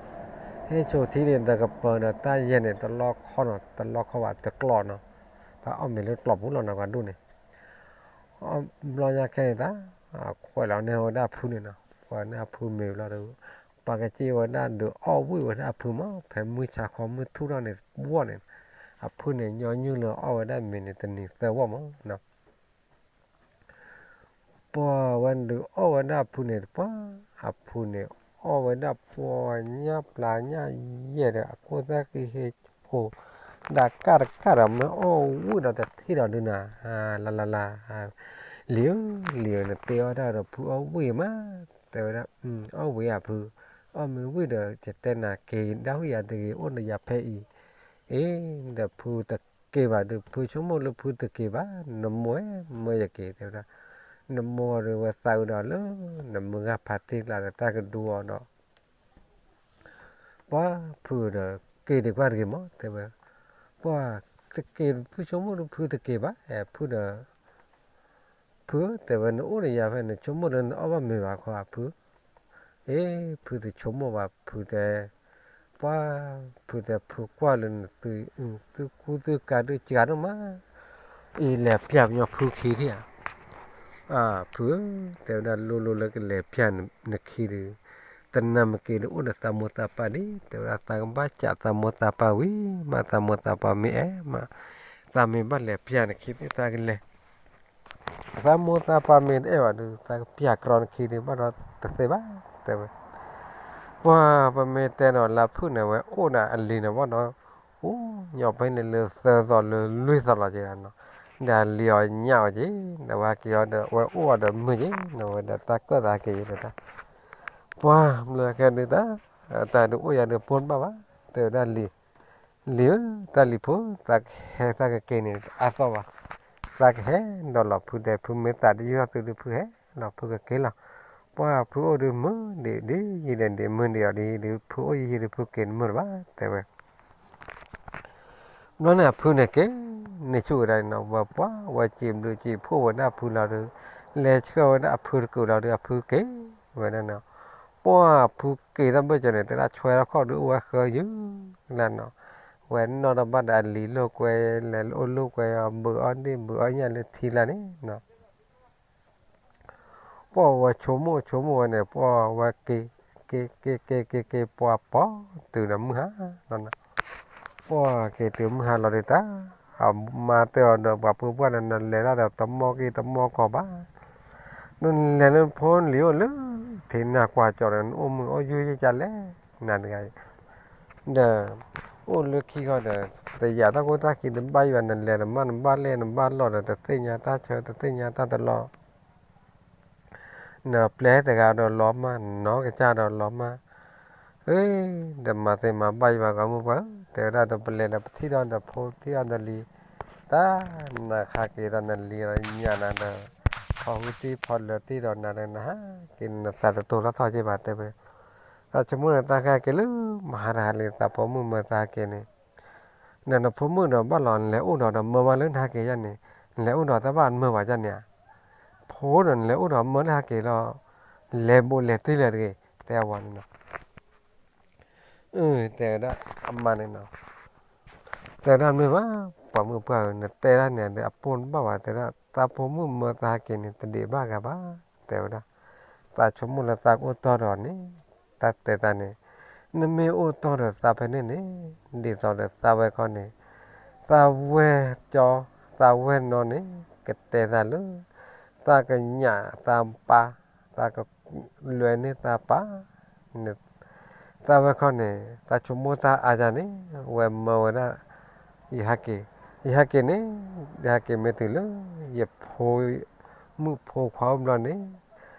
ဟ့ၣ်ဆိးထံန့ၣ်တကပၤဒီး တၢ်ယဲၢ်န့ၣ် တလီၢ်ခီနီၤ, တလီၢ်ခီဘၣ်တကျိးနီၤ, တၢ်အီၣ်မ့ၤလၢကျိးပူၤလီၤနီၤ ပှၤဒိၣ်န့ၣ်, ဘျီညါခဲန့ၣ်သၢ ခွဲးလီၤန့ၢ်ဝဲဒၣ်ဖုန့ၣ်နီၤ, ခွဲးန့ၢ်အဖုမ့ၤဘျီဒီး ပှၤကစ့ၢ်ဝဲဒၣ်ဒုးအီၣ်ဝံၣ်ဝဲဒၣ်အဖုမး, ဖဲမုၢ်ဆါခီမုၢ်ထူၣ်ထီၣ်န့ၣ်ဝီၢ်န့ၣ်, အဖုန့ၣ်ညီနုၢ်လၢအီၣ်ဝဲဒၣ်မ့ၤန့ၣ် တနံၤသၢဝီၢ်မးနီၤ ပှၤဝဲဒုးအီၣ်ဝဲဒၣ်အဖုန့ၣ် ပှၤအဖုန့ၣ် အီၣ်ဝဲဒၣ်ပှၤညၣ်ပျၢ်ညၣ်ယဲၢ်ဒီး အခိၣ်သၣ်ဃံဟ့ၣ်ဖိ ဒၣ်ကၣ်တကၣ်ဒီး မ့ၢ်အီၣ်ဝံၣ်ဒီးတထံၣ်ဒီးဒုးနၤ, လၢလၢလၢ, လံၤဧၢ လံၤဧၢ နတ့အီၣ်တၢ်ဒီးဖုအီၣ်ဝံၣ်မး, တဲဝဲဒၣ်, အီၣ်ဝံၣ်ဧါဖု, အီၣ်မ့ၢ်ဝံၣ်ဒီး ယတဲနၤက့ၤ ဒၣ်ဟူၣ်ယၤတဂ့ၤ အိၣ်ဒီးယၤဖဲအံၤ, အ့ ဒီးဖုတက့ၤဘၣ်ဒီး ဖုဆိကမိၣ်လၢဖုတက့ၤဘၣ်, နမိၢ်ဧၢ မၢယက့ၤ တဲဝဲဒၣ်, နမိၢ်ဒီးဝဲသးအုးဒီးလၢ နမုၢ်ဂၢ်ဖးတ့ၢ်ကျါဒီး တၢ်ကဒူအီၤဒီး ပှၤဖုဒီး က့ၤဒံးကွၢ်တဂ့ၤမး တဲဝဲ, ပှၤတက့ၤ ဖုဆိကမိၣ်ဒီးဖုတက့ၤဘၣ် ဖုဒီး ဖု တဲဝဲ နအိၣ်ဒီးယၤဖဲ နဆိကမိၣ်လၢနအီၣ်ဘၣ်မ့ၤဘၣ်ခီဧါဖု, အ့ ဖုတဆိကမိၣ်ဘၣ် ဖုတဲ, ပှၤ ဖုတဲ ဖုကွၢ်လၢနသု သုကူသုကၤဒုးစှၤဒိၣ်မး, အ့လဲၤပျၢ်ပညီဖုခံထံၣ်ဧါ ဖုဧၢ, တဲဝဲဒၣ် လိၤလိၤလၢကလဲၤပျၢ်နခံဒီး တနၤမ့ၢ်က့ၤဒီးအိၣ်ဒီးသးမိၢ်သးပၢ်ဒံး, တဲဝဲဒၣ် သးကဘၣ်စးသးမိၢ်သးပၢ်ဝံၤ မးသးမိၢ်သးပၢ်မ့ၢ်အဲၣ်မး, သးမ့ၢ်ဘၣ်လဲၤပျၢ်နခံသ့ၣ်သးကလဲၤ, သးမိၢ်သးပၢ်မ့ၢ်တအဲၣ်ဘၣ်ဒီး သးကပျၢ်ကြီနခံဒီး ဘၣ်ဒီးတသ့ဘၣ်, တဲဝဲ ပှၤပမ့ၢ်တဲဒီးလၢဖုၣ်န့ၣ် ဝဲအိၣ်ဒီးအလံၤန့ၣ်ဘၣ်ဒီး အိၣ်ညီဖဲန့ၣ်လၢသၢသီလၢလွံၢ်သီလီၤက့ၤနီၤ, ဒီးအလံၤအီၤညၣ်အီၤက့ၤ, ဒီးဝဲဟဲက့ၤအီၤဒီး ဝဲအိၣ်အီၤဒီးမုာ်က့ၤနီၤ, ဝဲဒီးတၢ်ကၢၣ်သးက့ၤယဲၤဒီးတၢ်, ပှၤမ့ၢ်ဟဲက့ၤဒီးတၢ်, တၢ်ဒုးအိၣ်ယၤဒီးပိၢ်တဘၣ်ဘၣ်, တဲဝဲဒၣ်လံၤ, လံၤဧၢ, တၢ်လံၤဖိ, သးကဟဲသးကက့ၤန့ၣ် အါသီဘၣ်, သးကဟဲဒီးလီၤဖုတဲ ဖုမ့ၢ်သးတယုၢ်ထီၣ်သုဒုးဖုဟဲလီၤဖုကက့ၤလီၤ, ပှၤဖုအိၣ်ဒုးမုာ်ဒံးဒ်ယံၤဒီးဒံး မုာ်ဒံးအီၤဒ်ယံၤဒီး ဖုအိၣ်ယံၤယံၤဒီးဖုက့ၤနမုာ်လၢၤဘၣ် တဲဝဲ ဘျီန့ၣ်အဖုန့ၣ်က့ၤန့ၢ်ဆူၣ်ဝဲဒၣ်န့ၣ်နီၤ, ဝဲပှၤ ဝဲစံးဘျုးစံးဖှိၣ်ဝဲဒၣ်အဖုလီၤဒီး လဲၤဆှၢဝဲဒၣ်အဖုတကုာ်လီၤဒီး အဖုက့ၤဝဲဒၣ်နီၤ, ပှၤဖုက့ၤတၢ်ဘၢၣ်စၢၤန့ၣ် တဲဒၣ်ဆွဲထီၣ်ခီၣ်ဒုးအိၣ်ဝဲဃၢယုၢ်လၢနီၤ, ဝဲနီၣ်တဘၣ်ဒီးအလံၤလိာ်ကွဲ လဲၤအိၣ်လိာ်ကွဲအီၤ ဘုးအီၣ်ဒ့ၣ်ဘုးအီၣ်ညၣ်လၢထံလၢန့ၣ်နီၤ ပှၤဝဲဆိကမိၣ်ဆိကမိၣ်ဝဲန့ၣ် ပှၤဝဲက့ၤ က့ၤက့ၤက့ၤက့ၤက့ၤ ပှၤပိာ်တုၤဒီးမုၢ်ဟါလီၤနီၤ, ပှၤက့ၤတုၤမုၢ်ဟါလီၤဒီးတၢ် အမါတဲအီၤဒီး ပှၤပုၢ်ပှၢ်န့ၣ် နလဲၤဒၣ်ဒီးတမီၢ်က့ၤတမီၢ်ကီၤဘၣ်, နလဲၤလၢဖိလံၤအိၣ်လၢ ထံနၢ်ကွၢ်ကၠီၤဒီး နအိၣ်မုာ်အိၣ်ယုၢ်ယဲၢ်ကလဲၣ် နၤတဂၤအံၤ ဒီး အိၣ်လၢခံဃီဒီး တယာ်တၢ်ခိၣ်တၢ်ခံတဘၣ်ယွၤ နလဲၤနမၢ်နဘၣ်လဲၣ်နဘၣ်လီၢ်ဒီး တသ့ၣ်ညါတၢ်ဆၢ တသ့ၣ်ညါတၢ်တလီၢ်, နပျဲတဂၤဒီးလီၤမၢ် နနီၢ်ကစၢ်ဒီးလီၤမၢ်, အၢ ဒီးမၤသ့မၤဘၣ်ယွၤ ပှၤမုၢ်ပှၢ်ဧၢ တဲဝဲဒၣ် ဒီးပလဲၤဒီးပထံၣ်ဒီး ဒီးဖိထံၣ်အီၤဒီးလံၤ, တၢ်နၤခါက့ၤဒီး နလံၤဒီးညၣ်နၤဒီး ဖီဟုတံၢ်ဖီလၢာ်တံၢ်ဒီးနၤဒီး နဟးက့ၤ နသးတတိၤထီၣ်ထီၣ်က့ၤဘၣ် တဲဝဲ သးဆိကမိၣ်န့ၣ် သးကဟဲက့ၤလၢ မဟါတဟါလံ သးဖိမုၣ်မၢသးဟဲက့ၤန့ၣ်, ဒီးနဖိမုၣ်ဒီးဘၣ်လီၤ နလဲၤအိၣ်ဒီး ဒီးမၢဘၣ်လၢနဟဲက့ၤယါန့ၣ်, နလဲၤအိၣ်ဒီးတၢ်ဘၣ်မၢဘၣ်ယါန့ၣ်ဧါ, ဖိဒီးနလဲၤအိၣ်ဒီးမၢလၢဟဲက့ၤလီၤ, လဲၤဘူးလဲၤတံၢ်လၢၤတဂ့ၤ တဲဝဲန့ၣ်နီၤ. အၢ တဲဝဲဒၣ်အမါန့ၣ်နီၤ, တဲဝဲဒၣ်မ့ၢ်ဘၣ်, ပှၤမုၣ်ပှၢ်ဧၢ နတဲဒၣ်န့ၣ်ဒီးအပိၢ်တဘၣ်ဘၣ်, တဲဒၣ် သးဖိမုၣ်မၢသးဟဲက့ၤန့ၣ် တဒံးဘၣ်ဂၤဘၣ်, တဲဝဲဒၣ်, သးဆိကမိၣ်လၢသးကအိၣ်တီၢ်ဒီးအီၤန့ၣ်, တၢ်တဲသးန့ၣ်, နမ့ၢ်အိၣ်တီၢ်ဒီးသးဖဲန့ၣ်န့ၣ်, ဒ်သိးဒီးသးဝဲခီန့ၣ်, သးဝဲၢ်ကၠီ, သးဝဲၢ်နီၢ်န့ၣ် ကတဲသးလၢ သးကညးသးပၢ်, သးကလွဲန့ၢ်သးပၢ်, သးဝဲခီန့ၣ် သးဆိကမိၣ်တၢ်အါယၤန့ၣ်, ဝဲမၢဝဲဒၣ်, ယဟဲက့ၤ, ယဟဲက့ၤန့ၣ်, ယဟဲက့ၤမ့ၢ်တုၤလၢ ယဖိမုၣ်ဖိခွါအိၣ်ဘျီန့ၣ်,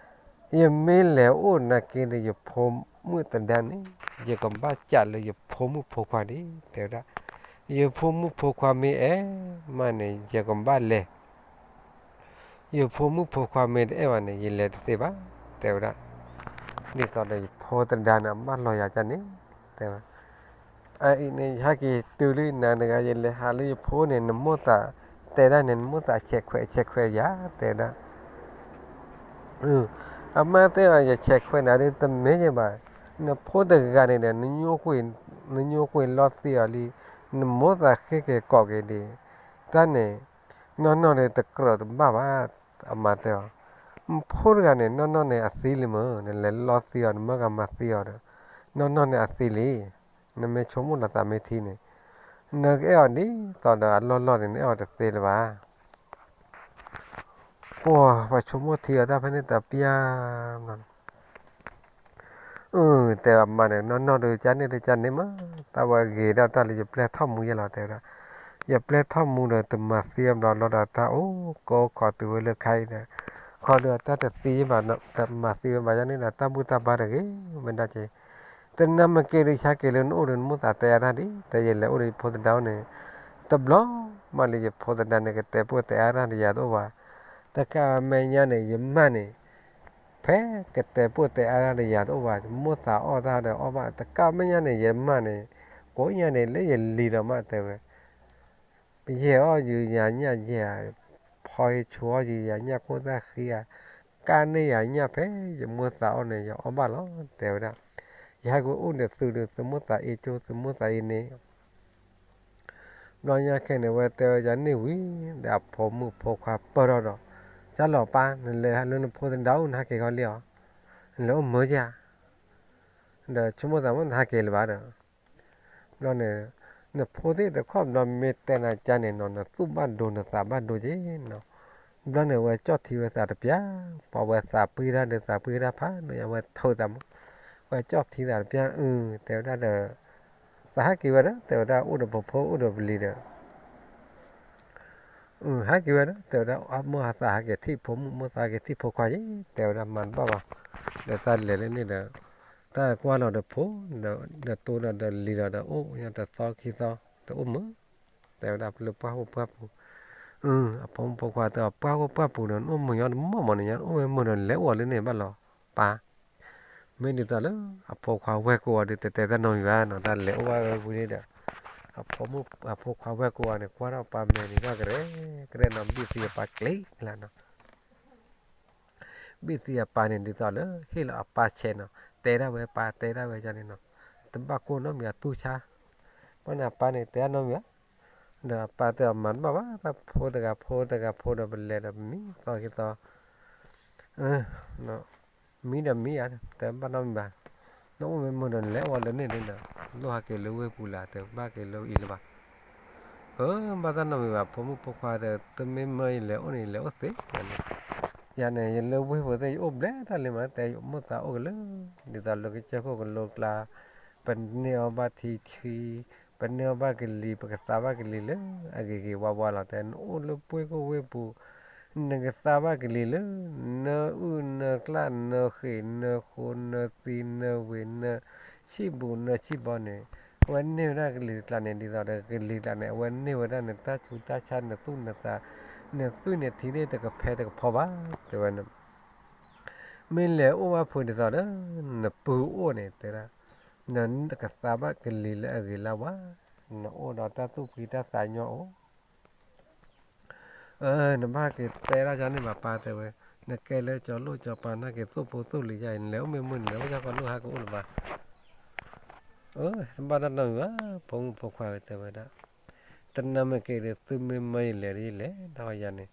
ယမ့ၢ်လဲၤအိၣ်နာ်က့ဒီးယဖိမုၣ်သဒါန့ၣ်, ယကဘၣ်ကးလၢယဖိမုၣ်ဖိခွါဒံး တဲဝဲဒၣ်, ယဖိမုၣ်ဖိခွါမ့ၢ်အဲၣ်မးန့ၣ် ယကဘၣ်လဲၤ ယဖိမုၣ်ဖိခွါမ့ၢ်တအဲၣ်ဘၣ်န့ၣ် ယလဲၤတသ့ဘၣ်, တဲဝဲဒၣ်, ဒ်သိးဒီးယဖိသဒါန့ၣ် အဘၣ်လီၤယၤကန့ၣ်, တဲဝဲ, အအံၤန့ၣ် ယဟဲက့ၤတုၤလံနၤတဂၤ ယလဲၤဟးလၢယဖိန့ၣ် နမိၢ်သးတဲဒၣ်န့ၣ် နမိၢ်သးဆဲးခွဲးဆဲးခွဲးယၤ တဲဝဲဒၣ် အမါတဲဘၣ် ယဆဲးခွဲးနၤဒ်တမ့ၢ်ယဘၣ်, နဖိတဂၤန့ၣ်ဒီး နညိကွံာ်လီၤသံအီၤလံ, နမိၢ်သးဃ့က့ၤကိးက့ၤဒံး, တၢ်န့ၣ်, နီၢ်နီၢ်ဒီးတကြၢးတဘၣ်ဘၣ်, အမါတဲအီၤ, နဖိတဂၤန့ၣ် နီၢ်နီၢ်န့ၣ်အသံလံမ့ၢ် နလဲၤလီၤသံအီၤ နမၢကမၤသံအီၤဒီး, နီၢ်နီၢ်န့ၣ်အသံလံ, နမ့ၢ်ဆိကမိၣ်လီၤသးမ့ၢ်ထံန့ၣ်, နကအဲၣ်အီၤဒ်သိးဒီးအလီၢ်လီၢ်န့ၣ် နအဲၣ်အီၤတသ့လၢၤဘၣ် ပှၤပှၤဆိကမိၣ်ထံအီၤတၢ်ဖဲန့ၣ်တပျၢ်ဘၣ်, အၢ တဲအမါန့ၣ် နီၢ်နီၢ်ဒီးကန့ၣ်ဒီးကန့ၣ်မး, တၢ်ဝဲဂ့ၤဒၣ်တၢ်လၢယပျဲၢ်ထီၣ်မူယဲလီၤ တဲဝဲဒၣ်, ယပျဲၢ်ထီၣ်မူဒီးတမၤသံအဘျီလီၤဒီးတၢ်အိၣ်ကိးခီတုၤဝဲလၢခါအံၤဒီး, ခီဒီးတၢ်တသံယဘၣ် တမၤသံဝဲဘၣ်ယန့ၣ်ဒီး တၢ်ဘူၣ်တၢ်ဘါတဂ့ၤဝဲဒၣ်က့ၤ, တနၤမ့ၢ်က့ၤဒီးဆါက့ၤလၢနအိၣ်ဒီးနမိၢ်သးတဲအါတၢ်ဒ် တဲယလဲၤအိၣ်ဒီးယဖိသဒါန့ၣ်, တဘျီမးလၢယဖိသဒါန့ၣ် ကတဲာ်ပှဲၢ်တဲအါတၢ်ဒီးယၤတအိၣ်ဘၣ်, တကးမဲာ်ညါန့ၣ် ယမၢ်န့ၣ်, ဖဲကတဲာ်ပှဲၢ်တဲအါတၢ်ဒီးယၤတအိၣ်ဘၣ် မိၢ်သးအီၣ်တၢ်ဒီးအီၣ်ဘၣ် တကးမဲာ်ညါန့ၣ် ယမၢ်န့ၣ်, ကိးညါန့ၣ်လၢယလံၤဒီးမးတဲဝဲ ပယဲၢ်အီၣ်ယုာ်ယၤညၣ်ယဲၢ်ဧါ, ဖီဟ့ဆိအီၣ်ယုာ်ယၤညၣ်ခိၣ်သၣ်ဃံဧါ, ကၢ်န့ၢ်ယၤညၣ်ဖဲယမိၢ်သးအီၣ်န့ၣ် ယအီၣ်ဘၣ်လီၤ တဲဝဲဒၣ်, ယဟဲက့ၤအိၣ်ဒီးသုဒီး သုမိၢ်သးအ့ကၠိ သုမိၢ်သးအ့န့ၣ်, ဘျီညါခဲန့ၣ် ဝဲတဲဝဲယၤန့ၢ်ဝံၤ, ဒီးအဖိမုၣ်ဖိခွါပၢၢ်ထီၣ်ဒီး, ကၢ်လီၤပၢ် နလဲၤလၢနဖိသဒါအိၣ် နဟဲက့ၤခီလံဧါ, နလဲၤအိၣ်မုာ်ဧါ, ဒီးဆိကမိၣ်သးမ့ၢ်နဟဲက့ၤလၢၤဘၣ်ဒီး ဘျီန့ၣ်, နဖိသ့ၣ်တခီဘျီမ့ၢ်တဲနၤကန့ၣ်နီၤ နသူၣ်ဘၣ်ဒိနသးဘၣ်ဒိက့ၤနီၤ, ဘျီန့ၣ် ဝဲကၠီၣ်ထံဝဲသးတပျၢ်, ပှၤဝဲသးပှ့ၤတၢ်ဒီးသးပှ့ၤတၢ်ဖးဒိၣ်ညါ ဝဲထိးသးမး, ဝဲကၠီၣ်ထံသးတပျၢ်အု တဲဝဲဒၣ်ဒီး, သးဟဲက့ၤဝဲဒီး တဲဝဲဒၣ်အိၣ်ဒီးပဖိအိၣ်ဒီးပလံၤဒီး အု ဟဲက့ၤဝဲဒီး တဲဝဲဒၣ် မိၢ်သးဟဲက့ၤထံၣ်ဖိမုၣ် မိၢ်သးဟဲက့ၤထံၣ်ဖိခွါယဲ တဲဝဲဒၣ်မၤတဘၣ်ဘၣ်, ဒီးတၢ်လဲၤလၢန့ၣ်ဒီး, တၢ်ကွၢ်လီၤဒီးဖိ, ဒီးတိဒီးလံၤဒီး ဒီးအိၣ်ညါတသီခံသီ, တအိၣ်မုာ်, တဲဝဲဒၣ်လၢပှၢ်ဟိပှၢ်ပူၤ, အဖိမုၣ်ဖိခွါတဲအီၤ ပှၢ်ဟိပှၢ်ပူၤဒီး နအိၣ်မုာ်ညီတမီၢ်မီၢ်န့ၣ် ညါအိၣ်ဝဲမုာ်ဒီး လဲၤအိၣ်လၢန့ၣ်ဘၣ်လီၤ, ပၢ် မ့ၢ်ဒ်သိးလၢ အဖိခွါဝဲၢ်ကိးဂၤဒီး တတဲတၢ်နီတမံၤဘၣ်နီၤ တၢ်လဲၤအိၣ်ဘၣ်ဝဲဝံၤန့ၣ်ဒီး, အဖိခွါဝဲၢ်ကိးဂၤန့ၣ် ကွၢ်ထီၣ်ပၢ်မဲာ်န့ၣ် ဘၣ်ကရဲၣ်ကရဲၣ်နီၤ ဘံၣ်သံအပၢ်ကျဲၤကျဲၤနီၤ, ဘံၣ်သံအပၢ်န့ၣ် ဒ်သိးလၢ ဟ့ၣ်လီၤအပၢ်ဆဲးနီၤ တဲဒၣ်ဝဲပၢ်တဲဒၣ်ဝဲန့ၣ်နီၤ, တဘၣ်ကိၢ်နီတမံၤအတူၢ်ဆါ, ဘၣ်န့ၣ်အပၢ်န့ၣ်တဲဒၣ်နီတမံၤဘၣ်, ဒီးအပၢ်တဲအီၤမၤတဘၣ်ဘၣ် တၢ်ဖိတဂၤဖိတဂၤဖိဒီး ပလဲၤဒီးပမံသီခံသီ မံဒီးမံဧါ တဲဘၣ်နီတမံၤဘၣ်, နအိၣ်မ့ၢ်မုာ်ဒီး နလဲၤအိၣ်လၢန့ၣ်ဒီး လိၣ်ဟဲက့ၤလၢဝ့ၢ်ပူၤလၢ တဘၣ်က့ၤလၢအံၤလၢၤဘၣ်, အၢ ဘၣ်တၢ်နီတမံၤဘၣ် ဖိမုၣ်ဖိခွါတဲ တမ့ၢ်မၢယလဲၤအိၣ်န့ၣ် ယလဲၤအိၣ်သ့န့ၣ်, ယၤန့ၣ် ယလၢဝ့ၢ်ပူၤသ့ၣ် ယအိၣ်ဘျဲၣ်တၢ်လံမး တဲမိၢ်သးအိၣ်ကလၢ, ဒ်သိးလၢကစၢၢ်ခိၣ်ကလိကျါ, ပန့ၢ်အီၣ်ဘၣ်ထံထံ ပန့ၢ်အီၣ်ဘၣ်ကလံၤ ပကသါဘၣ်ကလံၤလၢအဂ့ၤဂ့ၤဝါဝါလီၤ တဲ နအိၣ်လၢပှ့ၤခိၣ်ဝ့ၢ်ပူၤ, နကသါဘၣ်ကလံၤလၢ နအုၣ်နကျၣ် နဃ့ၢ် နဃိ နသံ နဝ့ၢ် နဆံၣ်ဘူၣ် နဆံၣ်ဘီန့ၣ်, အဝဲန့ၢ်ဝဲဒၣ်ကလံၤတကျါန့ၣ် ဒ်သိးဒီးကလံၤတကျါန့ၣ် အဝဲန့ၢ်ဝဲဒၣ်နတၢ်ဆူးတၢ်ဆါ နသူၣ်နသး, နသွံၣ်နထံန့ၣ်တကဖဲတကဖီဘၣ် တဲဝဲ မ့ၢ်လဲၤအိၣ်ဘၣ်ဖုးဒ်သိးဒီး နပုၢ်အိၣ်န့ၣ် တဲဒၣ်, နကသါဘၣ်ကလံၤလၢအဂ့ၤလၢဝါ, နအိၣ်ဒီးတၢ်သူၣ်ဖှံတၢ်သးညီအိၣ်, နဘၣ်က့ၤတဲဒၣ်ယၤန့ၣ်ဘၣ်ပၢ်တဲဝဲ, နကဲလၢကၠီၤလိၣ်ကၠီၤပၤနာ်က့ၤ သိၣ်ဖိသိၣ်လံၤယါအံၤ နလဲၤအိၣ်မ့ၢ်မုၢ် နလဲၤအိၣ်ကၠီၤကီၢ်လိၣ်ဟးကအိၣ်လၢၤဘၣ်. အၢ တဘၣ်တၢ်နီတမံၤဘၣ်. ဖိမုၣ်ဖိခွါတဲဝဲဒၣ်, တနၢ်မ့ၢ်က့ၤဒီး သုမ့ၢ်မၢယလဲၤဒီး ယလဲၤဒၣ်ဝဲယၤန့ၣ်,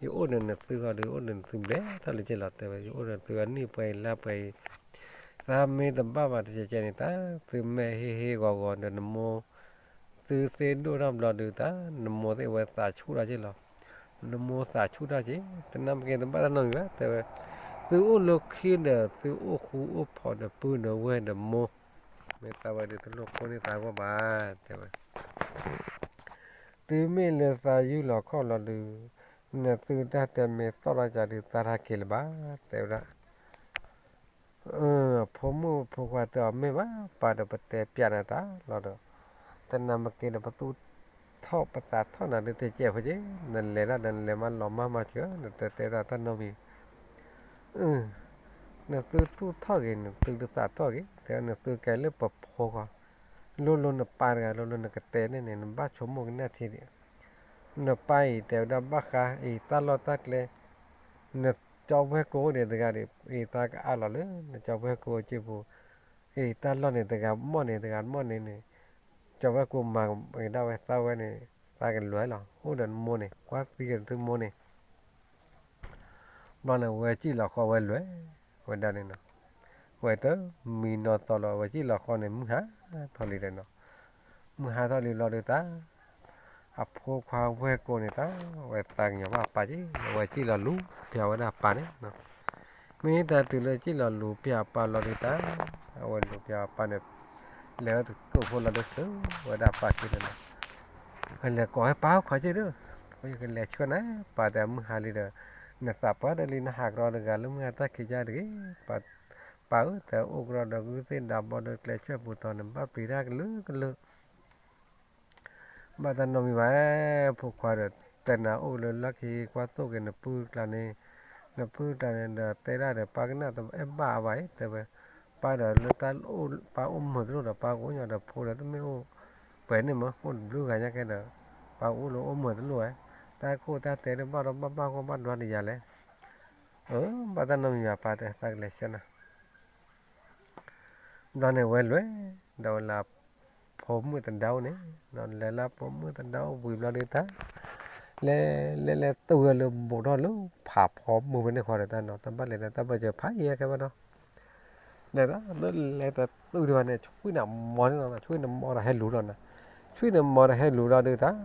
ယအိၣ်ဒီးနသုဃီဒီး အိၣ်ဒီးနသုဘျဲၣ်ထီၣ်လၢက့ၤလီၤ တဲဝဲ, ယအိၣ်ဒီးသုအနံၣ်ပှဲၤအံၤလါပှဲၤအံၤ, သးမ့ၢ်တဘၣ်ဘၣ်တကဲကဲန့ၣ် တၢ်သုမဲာ်ဟ့ၣ်ဟ့ၣ်ဂီၤဂီၤဒီးနမိၢ် သုသ့ၣ်ဒိၣ်ထီၣ်ဘျီဒုး တၢ်နမိၢ်သ့ၣ်ဝဲသးဆူၣ်ထီၣ်က့ၤလီၤ. နမိၢ်သးဆူၣ်ထီၣ်က့ၤ, တနၢ်မ့ၢ်က့ၤတဘၣ်တၢ်နီတမံၤဘၣ် တဲဝဲ, သုအိၣ်လၢခံဒီး သုအိၣ်ဃူအိၣ်ဖိးဒီးပုၢ်ဒီးဝဲၢ်ဒီးမိၢ်, မ့ၢ်သးဝဲဒုး တလိၣ်ကိၢ်န့ၢ်သးဂီၢ်ဘၣ် တဲဝဲ. တုၤမ့ၢ်လၢသးယူၢ်လီၤခီၣ်လီၤဒုး, နသုတၢ်တဲမ့ၢ်သီၣ်ထီၣ်ကဒီး သးတဟဲက့ၤလၢၤဘၣ် တဲဝဲဒၣ်. ဖိမုၣ်ဖိခွါတဲအီၤ မ့ၢ်ဘၣ် ပၢ်ဒီး ပတဲပျးနၤတၢ်လီၤဒီး, တနၢ်မ့ၢ်က့ၤဒီး ပသူၣ်ထီၣ်ပသးထီၣ်နၤဒုး တကဲးဖိက့ၤ, နလဲၤဒၣ်ဒီး နလဲၤမးလီၤမၢ်မၤစၢၤ နတတဲတၢ်နီတမံၤ နသုသူၣ်ထီၣ်ဂ့ၤ နသုတသးထီၣ်ဂ့ၤ တဲနသုကဲလၢပဖိဃီ, လိၤလိၤနပၢ်တဂၤ လိၤလိၤနကတဲန့ၣ်န့ၣ် နဘၣ်ဆိကမိၣ်ကနၣ်ထံဒံး, နပၢ်အံၤတဲဝဲဒၣ်ဘၣ်ဃးအံၤတၢ်လီၢ်တၢ်ကျဲ, နကၠီဝဲၢ်ကိန့ၣ်တဂၤဒီး အံၤသးကအးလီၤလၢ နကၠီဝဲၢ်ကိအစုပူၤ, အံၤတၢ်လီၢ်န့ၣ်တဂၤမီၢ်န့ၣ် တဂၤမီၢ်န့ၣ်န့ၣ်, ကၠီဝဲၢ်ကိမၤကဒါဝဲသးဝဲန့ၣ် သးကလွဲလီၤ အိၣ်ဒီးနမိၢ်န့ၣ် ကွၢ်သံက့ၤသုမိၢ်န့ၣ် ဘျီန့ၣ် ဝဲစံၣ်လီၤဃီဝဲလဲၤဝဲဒၣ်န့ၣ်နီၤ, ဝဲတမံၤနီၤသီလီၤ ဝဲစံၣ်လီၤဃီန့ၣ် မုၢ်ဟါထီၣ်လံဒီးနီၤ, မုၢ်ဟါထီၣ်လံဘျီဒုးတၢ်, အဖိခွါဝဲၢ်ကိန့ၣ်တၢ်, ဝဲသးကညီၤဘၣ်အပၢ်က့ၤ ဝဲစံၣ်လီၤလူၤဖျါဝဲဒၣ်အပၢ်န့ၣ်နီၤ, မ့ၢ်တၢ်တုၤလၢစံၣ်လီၤလူၤဖျါအပၢ်လီၤဒုးတၢ်, အဝဲလူၤဖျါအပၢ်န့ၣ် လဲၤဝဲတကိးဖိလီၤဒုး ချုးဝဲဒၣ်အပၢ်ခံန့ၣ်လီၤ. ဝဲလဲၤကိးဝဲပၢ်အိၣ်ခိးက့ၤဒီး, ယကလဲၤဆှၢနၤ, ပၢ်တဲမုၢ်ဟါလံဒီး, နသးပှၢ်ဒီးလံ နဟးကရီတဂၤလၢမုၢ်ဟါတၢ်ခံးကါတဂ့ၤ, ပၢ်ဧၢ တဲအိၣ်ကရီဒီးဂုၢ်သ့ၣ်ဒါဘီဒီးကျဲဆၢၣ်ပူၤသီန့ၣ် ဘၣ်ပျံၤတၢ်ကလုာ်ကလုာ် ဘၣ်တၢ်နီတမံၤဘၣ်, ဖိခွါဒီး တဲနၤအိၣ်လၢလီၢ်ခံကွၢ်သိၣ်က့ၤနပုၢ်ကျါန့ၣ်, နပုၢ်ကျါန့ၣ်ဒီးတဲဒၣ်ဒီး ပၢ်ကနၣ်တအဲၣ်ဘၣ်အါဘၣ်အံၤ တဲဝဲ, ပၢ်ဒီးလၢတၢ်အိၣ် ပၢ်အိၣ်မုာ်တလိၣ်ဒီး ပၢ်ကအိၣ်ညီဒီးဖိဒီးတမ့ၢ်အိၣ်ပှဲၤန့ၣ်မ့ၢ် အိၣ်တဘျုးဂၤညါကဲဒီး, ပၢ်ကအိၣ်လၢအိၣ်မုာ်တလိၣ်ဝဲ, တၢ်ခိၣ်တၢ်တဲတဘၣ်ဒီးဘၣ်ဘၣ်ဂီၢ်ဘၣ်ဒွါတယၤလဲၣ်. အၢ ဘၣ်တၢ်နီတမံၤဘၣ် ပၢ်တဲသးကလဲၤဆှၢနၤ ဘျီန့ၣ်ဝဲလဲၤ, ဒီးဝဲလၢဖိမုၣ်သဒါအိၣ်န့ၣ်, လဲၤလၢဖိမုၣ်သဒါအိၣ်ဝံၤဘျီဒုးတၢ်, လဲၤလဲၤလဲၤတုၤဝဲလၢဘူးထီၣ်လၢဖးဖိမုၣ်ဖဲန့ၣ်ဃီဒီးတၢ်နီၤ တဘၣ်လဲၤဒီးတၢ်ဘၣ်စၢၤဖးယံၤခဲဘၣ်နီၤ, လဲၤဒီးလၢလဲၤတတုၤဒံးဘၣ်န့ၣ် ဆွံနၤမီၤန့ၣ်လီၤ ဆွံနမီၤဒီးဟဲလူၤလီၤနၤ, ဆွံနမီၤဒီးဟဲလူၤလီၤဒုးတၢ်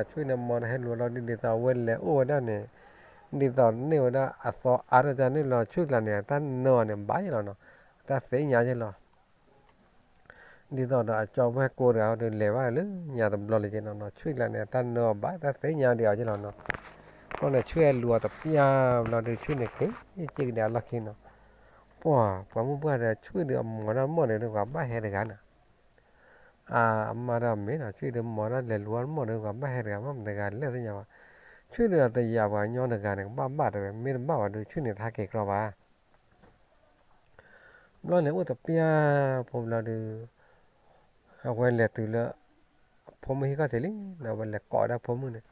ဆွံနမီၤဒီးဟဲလူၤလီၤဒုး ဒ်သိးအဝဲလဲၤအိၣ်ဝဲဒၣ်န့ၣ်, ဒ်သိးန့ၢ်ဝဲဒၣ်အသီအါထီၣ်တၢ်န့ၣ်လီၤ ဆွံကျါန့ၣ် တၢ်နၢအီၤန့ၣ် ဘၣ်ယဲလီၤနီၤ, တၢ်သ့ၣ်ညါယဲလီၤ. ဒ်သိးဒီးအကၠီဝဲၢ်ကိးတဂၤဒီးလဲၤဘၣ်လၢညါတဘျီလၢၤက့နီၤနီၤ ဆွံကျါန့ၣ် တၢ်နၢအီၤဘၣ် တၢ်သ့ၣ်ညါဒံးအီၤယဲလီၤနီၤ, ဘျီန့ၣ်ဆွံအလူၤအီၤတပျၢ်ဘျီဒုး ဆွံန့ၣ်က့ၤက့ၤကဒါအလီၢ်ခံနီၤ, ပှၤ ပှၤမုၣ်ပှၢ်ဒီး ဆွံဒီးအမီၤတၢ်မီၢ်န့ၣ်ဒီး ပှၤဘၣ်ဟဲတဂၤနီၤ အမါဒီးမ့ၢ်နီၤ ဆွံဒီးမီၤတၢ်လဲၤလူၤအီၤမီၢ်ဒီး ပှၤဘၣ်ဟဲတဂၤ မ့ၢ်မတဂၤလဲၣ်သ့ၣ်ညါဘၣ်, ဆွံဒီးအတယာ်ပှၤကညီတဂၤန့ၣ် ကဘၣ်ဘၣ်တဲဝဲ မ့ၢ်တဘၣ်ဘၣ်ဒီး ဆွံန့ၣ်တဟဲက့ၤကြီဘၣ်. ဘျီန့ၣ်အိၣ်တပျၢ်ဖိဘျီဒီး အဝဲလဲၤတုၤလၢ ဖိမုၣ်ဟံၣ်ခီၣ်ထံးလံ, ဒီးဝဲလဲၤကိးဝဲဒၣ်ဖိမုၣ်န့ၣ်,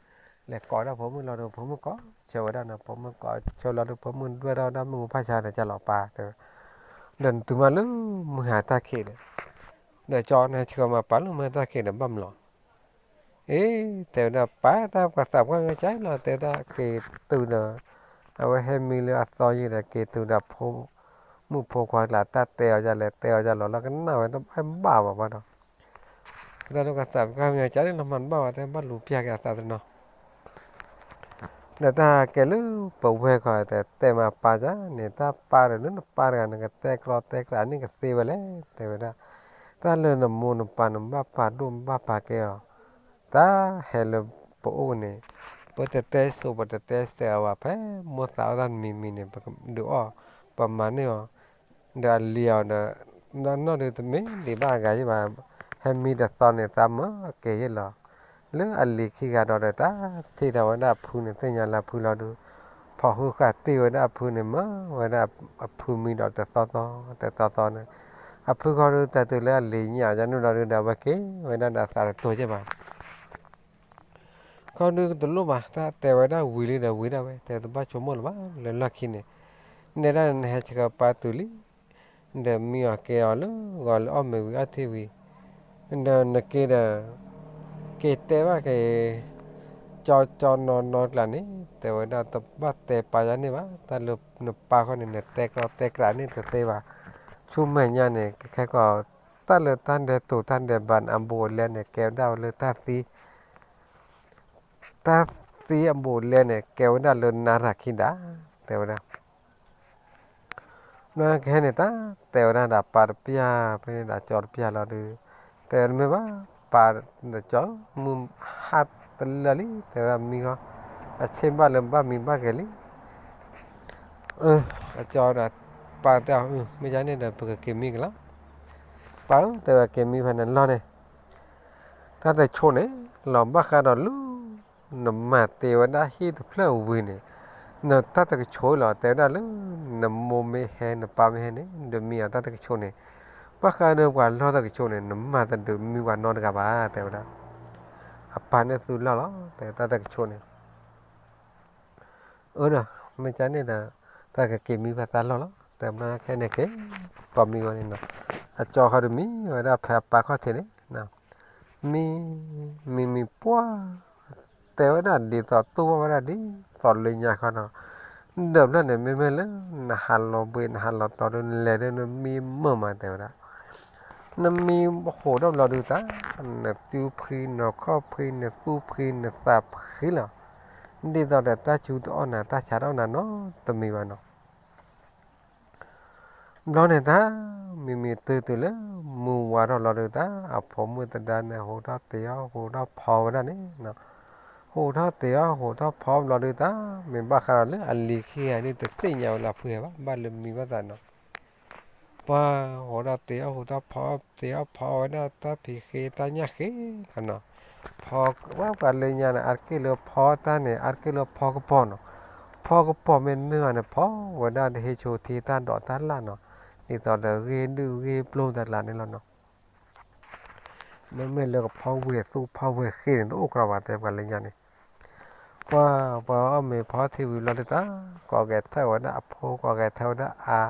လဲၤကိးဝဲဒၣ်ဖိမုၣ်လီၤဒီး ဖိမုၣ်ကိးဆၢဝဲဒၣ်န့ၣ်, ဖိမုၣ်ကိးဆၢလီၤဒီး ဖိမုၣ်ဒွဲၣ်ထီၣ်ဝဲဒၣ်မုၢ်မူဖၣ်ဆါဒီး ကၢ်လီၤပၢ်တဲဝဲ, ဒီးနတုၤမးလၢမုၢ်ဟါတၢ်ခံးဒီး, ဒီးကၠီန့ၣ်ဆှၢမးပၢ်လၢမုၢ်ဟါတၢ်ခံးဒီးဘၣ်မလီၤ အ့ တဲဝဲဒၣ်ပၢ် တၢ်ပှၤသးပှၢ်မ့ၢ်ကၠီလီၤ တဲဒၣ်က့ၤတုၤဒီး အဝဲဟဲမံလၢအသီယံၤဒီး က့ၤတုၤဒီးဖိမုၣ်ဖိခွါကျါ တၢ်တဲအီၤဒ်လဲၣ် တဲအီၤဒ်လဲၣ်လီၤ ကနၣ်ဝဲတဘၣ်ဘၣ်ဘၣ်ဒီး တၢ်လၢပှၤသးပှၢ်မ့ၢ်ကၠီလီၤ မၤတဘၣ်ဘၣ် တဲဘၣ်လူၤပျၢ်က့ၤအသးတနီၤ ဒီးတၢ်ကဲလၢပဝဲၢ်ခီတဲ တဲမးပၢ်ကၠီန့ၣ် တၢ်ပၢ်ဒီးလၢနပၢ်တဂၤ နကတဲကျီတဲကျးန့ၣ်ကသ့ဝဲလဲၣ် တဲဝဲဒၣ်, တၢ်လၢနမိၢ်နပၢ်နဘၣ်ပာ်ဒိၣ်ဘၣ်ပာ်ကဲအီၤ, တၢ်ဟဲလၢပအိၣ်န့ၣ်, ပတတဲစိၤပတတဲစဲးအီၤဘၣ် ဖဲမိၢ်သးအီၣ်တၢ်တမံၤမံၤန့ၣ် ပဒုးအီၣ်, ပမၤန့ၢ်အီၤ, ဒီးအလံၤအီၤဒီး, နီၢ်ဒုးတမ့ၢ်လံၤဘၣ်အဂၤယံၤဘၣ်, ဟဲမံတသီန့ၣ် သးမၢကဲၤယ့ၢ်လီၤ, လၢအလံၤခံဂၤဒီးဒီးတၢ်ထံၣ်ထီၣ်ဝဲဒၣ်အဖုန့ၣ် သ့ၣ်ညါလၢအဖုလီၤဒုး, ဖီၣ်ဃုဃာ်တ့ၢ်ဝဲဒၣ်အဖုန့ၣ် မၢဝဲဒၣ်အဖုမံဒီးတသီသီ, တသီသီန့ၣ်, အဖုဃီဒုးတၢ်တုၤလၢအလံၤညၣ်ယါနုာ်လီၤဒုးဒီး အဝဲက့ၤဝဲဒၣ်ဒီးအသးတတိၤက့ၤဘၣ် အီၤဒုးတလိၣ်ဘၣ်, တၢ်တဲဝဲဒၣ်ဝံၤလံဒီးဝံၤဒၣ်ဝဲ, တဲတဘၣ်ဆိကမိၣ်လၢၤဘၣ်, လၢလီၢ်ခံန့ၣ်, နဲဒၣ်နဟဲဆှၢပၢ်တုၤလံ, ဒီးမံအီၤကဲအီၤလၢဂီၤလၢအီၣ်မ့ၤဝံၤအီထံဝံၤ, ဒီးနက့ၤဒီး က့ၤတဲဘၣ်က့ၤ ကၠီကၠီနီၢ်နီၢ်ကျါန့ၣ်, တဲဝဲဒၣ်တဘၣ်တဲပၢ်ယါန့ၣ်ဘၣ်, တၢ်လၢနပၢ်ခီန့ၣ် နတဲကြီတဲကြီန့ၣ်တသ့ဘၣ်, ဆူမဲာ်ညါန့ၣ် ကခဲကီး တၢ်လၢတၢ်ဒဲးတိၤတၢ်ဒဲးဘးန့ၣ် အဘူးအလဲန့ၣ် ကဲဝဲဒၣ်လၢတၢ်သံ တၢ်သံအဘူးအလဲန့ၣ် ကဲဝဲဒၣ်လၢနၤရၤခံဒၣ်, တဲဝဲဒၣ် နကဟဲန့ၣ် တၢ်တဲဝဲဒၣ်ဒီးပၢ်တပျၢ် ဖဲန့ၣ်ဒီးကၠီတပျၢ်လီၤဒီး, တဲဝဲတမ့ၢ်ဘၣ်, ပၢ်ဒီးကၠီ မုၢ်ဟါတလၢာ်လံ တဲဝဲဒၣ်မံဃီ, အဆ့ၣ်ဘၣ်လၢဘၣ်မံဘၣ်ဂဲၤလံ, အကၠီဒီးပၢ်တဲအီၤ မ့ၢ်ဒ်န့ၣ်ဒီး ပကက့ၤမံကလီၤ, ပၢ်ဧၢ တဲဝဲက့ၤမံဖဲန့ၣ်လီၤန့ၣ် တၢ်တဆိးန့ၣ် လီၤဘၣ်ဃးဒီးလၢ နမၤတ့ၢ်ဝဲဒၣ်ဟံၣ်တဖျၢၣ်ဝံၤန့ၣ်, နတၢ်တကဆိးလီၤ တဲဝဲဒၣ်လၢ နမိၢ်မ့ၢ်ဟဲ နပၢ်မ့ၢ်ဟဲန့ၣ် ဒုးမံအီၤတၢ်တကဆိးန့ၣ်, ဘၣ်ဃးဒီးပှၤလီၢ်တၢ်ကဆိးန့ၣ် နမၤတဒုးမံပှၤနီတဂၤဘၣ် တဲဝဲဒၣ်, အပၢ်န့ၣ်သူလီၢ်လီၤ တဲတၢ်တကဆိးန့ၣ် အၢဒီး မ့ၢ်ကန့ၣ်ဒီး တၢ်ကက့ၤမံဖဲသးလီၢ်လီၤ တဲဘျီခဲန့ၣ်က့ၤ ကိးမံဝဲန့ၣ်နီၤ, အကၠီဃီဒုးမံဝဲဒၣ်ဖဲအပၢ်ခီၣ်ထံးန့ၣ်, မံ မံမံပှၢ် တဲဝဲဒၣ်ဒ်သိးသူၣ်ဘၣ်ဝဲဒၣ်ဒ်သိးလၢညါခီနီၤ, ဒီးဘျီန့ၣ် မ့မ့ၢ်လၢ နဟးလီၤဘှံးနဟးလီၤတီၤဒုး နလဲၤဒုး နမံမုာ်မး တဲဝဲဒၣ်, နမံဟိးထီၣ်ဘျီဒုးတၢ် နသူဖှံနခီၣ်ဖှံ နသူဖှံနသးဖှံလီၤ, ဒ်သိးဒီးတၢ်စူတအီၣ်နၤ တၢ်ဆါတအီၣ်နၤနီတမံၤဘၣ်နီၤ ဘျီန့ၣ်တၢ် မံၤမံၤတုၤတုၤလၢ မုၢ်ဝါထီၣ်လီၤဒုးတၢ် အဖိမုၣ်သဒါန့ၣ် ဟူးထီၣ်တ့ၤအီၣ် ဟူးထီၣ်ဖီဝဲဒၣ်န့ၣ်, ဟူးထီၣ်တ့ၤအီၣ် ဟူးထီၣ်ဖီဘျီဒုးတၢ် မ့ၢ်ဘၣ်ဃးဒီးလၢအလံၤခံဂၤန့ၣ် တသ့ၣ်ညါဝဲလၢအဖုဂၤဘၣ် ဘၣ်လၢမံဘၣ်သးနီၤ ပှၤဟူးထီၣ်တ့ၤအီၣ် ဟူးထီၣ်ဖီ တ့ၤအီၣ်ဖီဝဲဒၣ်တၢ်ဖံးဃ့တၢ်ညၣ်ဃ့လီၤနီၤ, ဖီဝဲပှၤလၢညါန့ၣ် အါတက့ၢ်လၢဖီတၢ်န့ၣ် အါတက့ၢ်လၢဖီကပီၤနီၤ, ဖီကပီၤမ့ၢ်နုာ်ဘၣ်န့ၣ် ဖီဝဲဒၣ်တဟ့ၣ်ဆိထံတၢ်ဒိးတၢ်လၣ်နီၤ, ဒ်သိးဒီးဂ့ၢ်ဒုၣ်ဂ့ၢ်ပျိၢ်တလးန့ၣ်လီၤနီၤ မ့မ့ၢ်လၢကဖီဝဲၢ်သူၣ်ဖီဝဲၢ်ဃ့န့ၣ် တအိၣ်ကြၢးဘၣ်တဲပှၤလၢညါန့ၣ်, ပှၤပှၤအီၣ်မ့ၤဖီထံဝံၤလီၤဒုးတၢ် ကိးဂဲၤထၢၣ်ဝဲဒၣ်အဖိ ကိးဂဲၤထၢၣ်ဝဲဒၣ်အ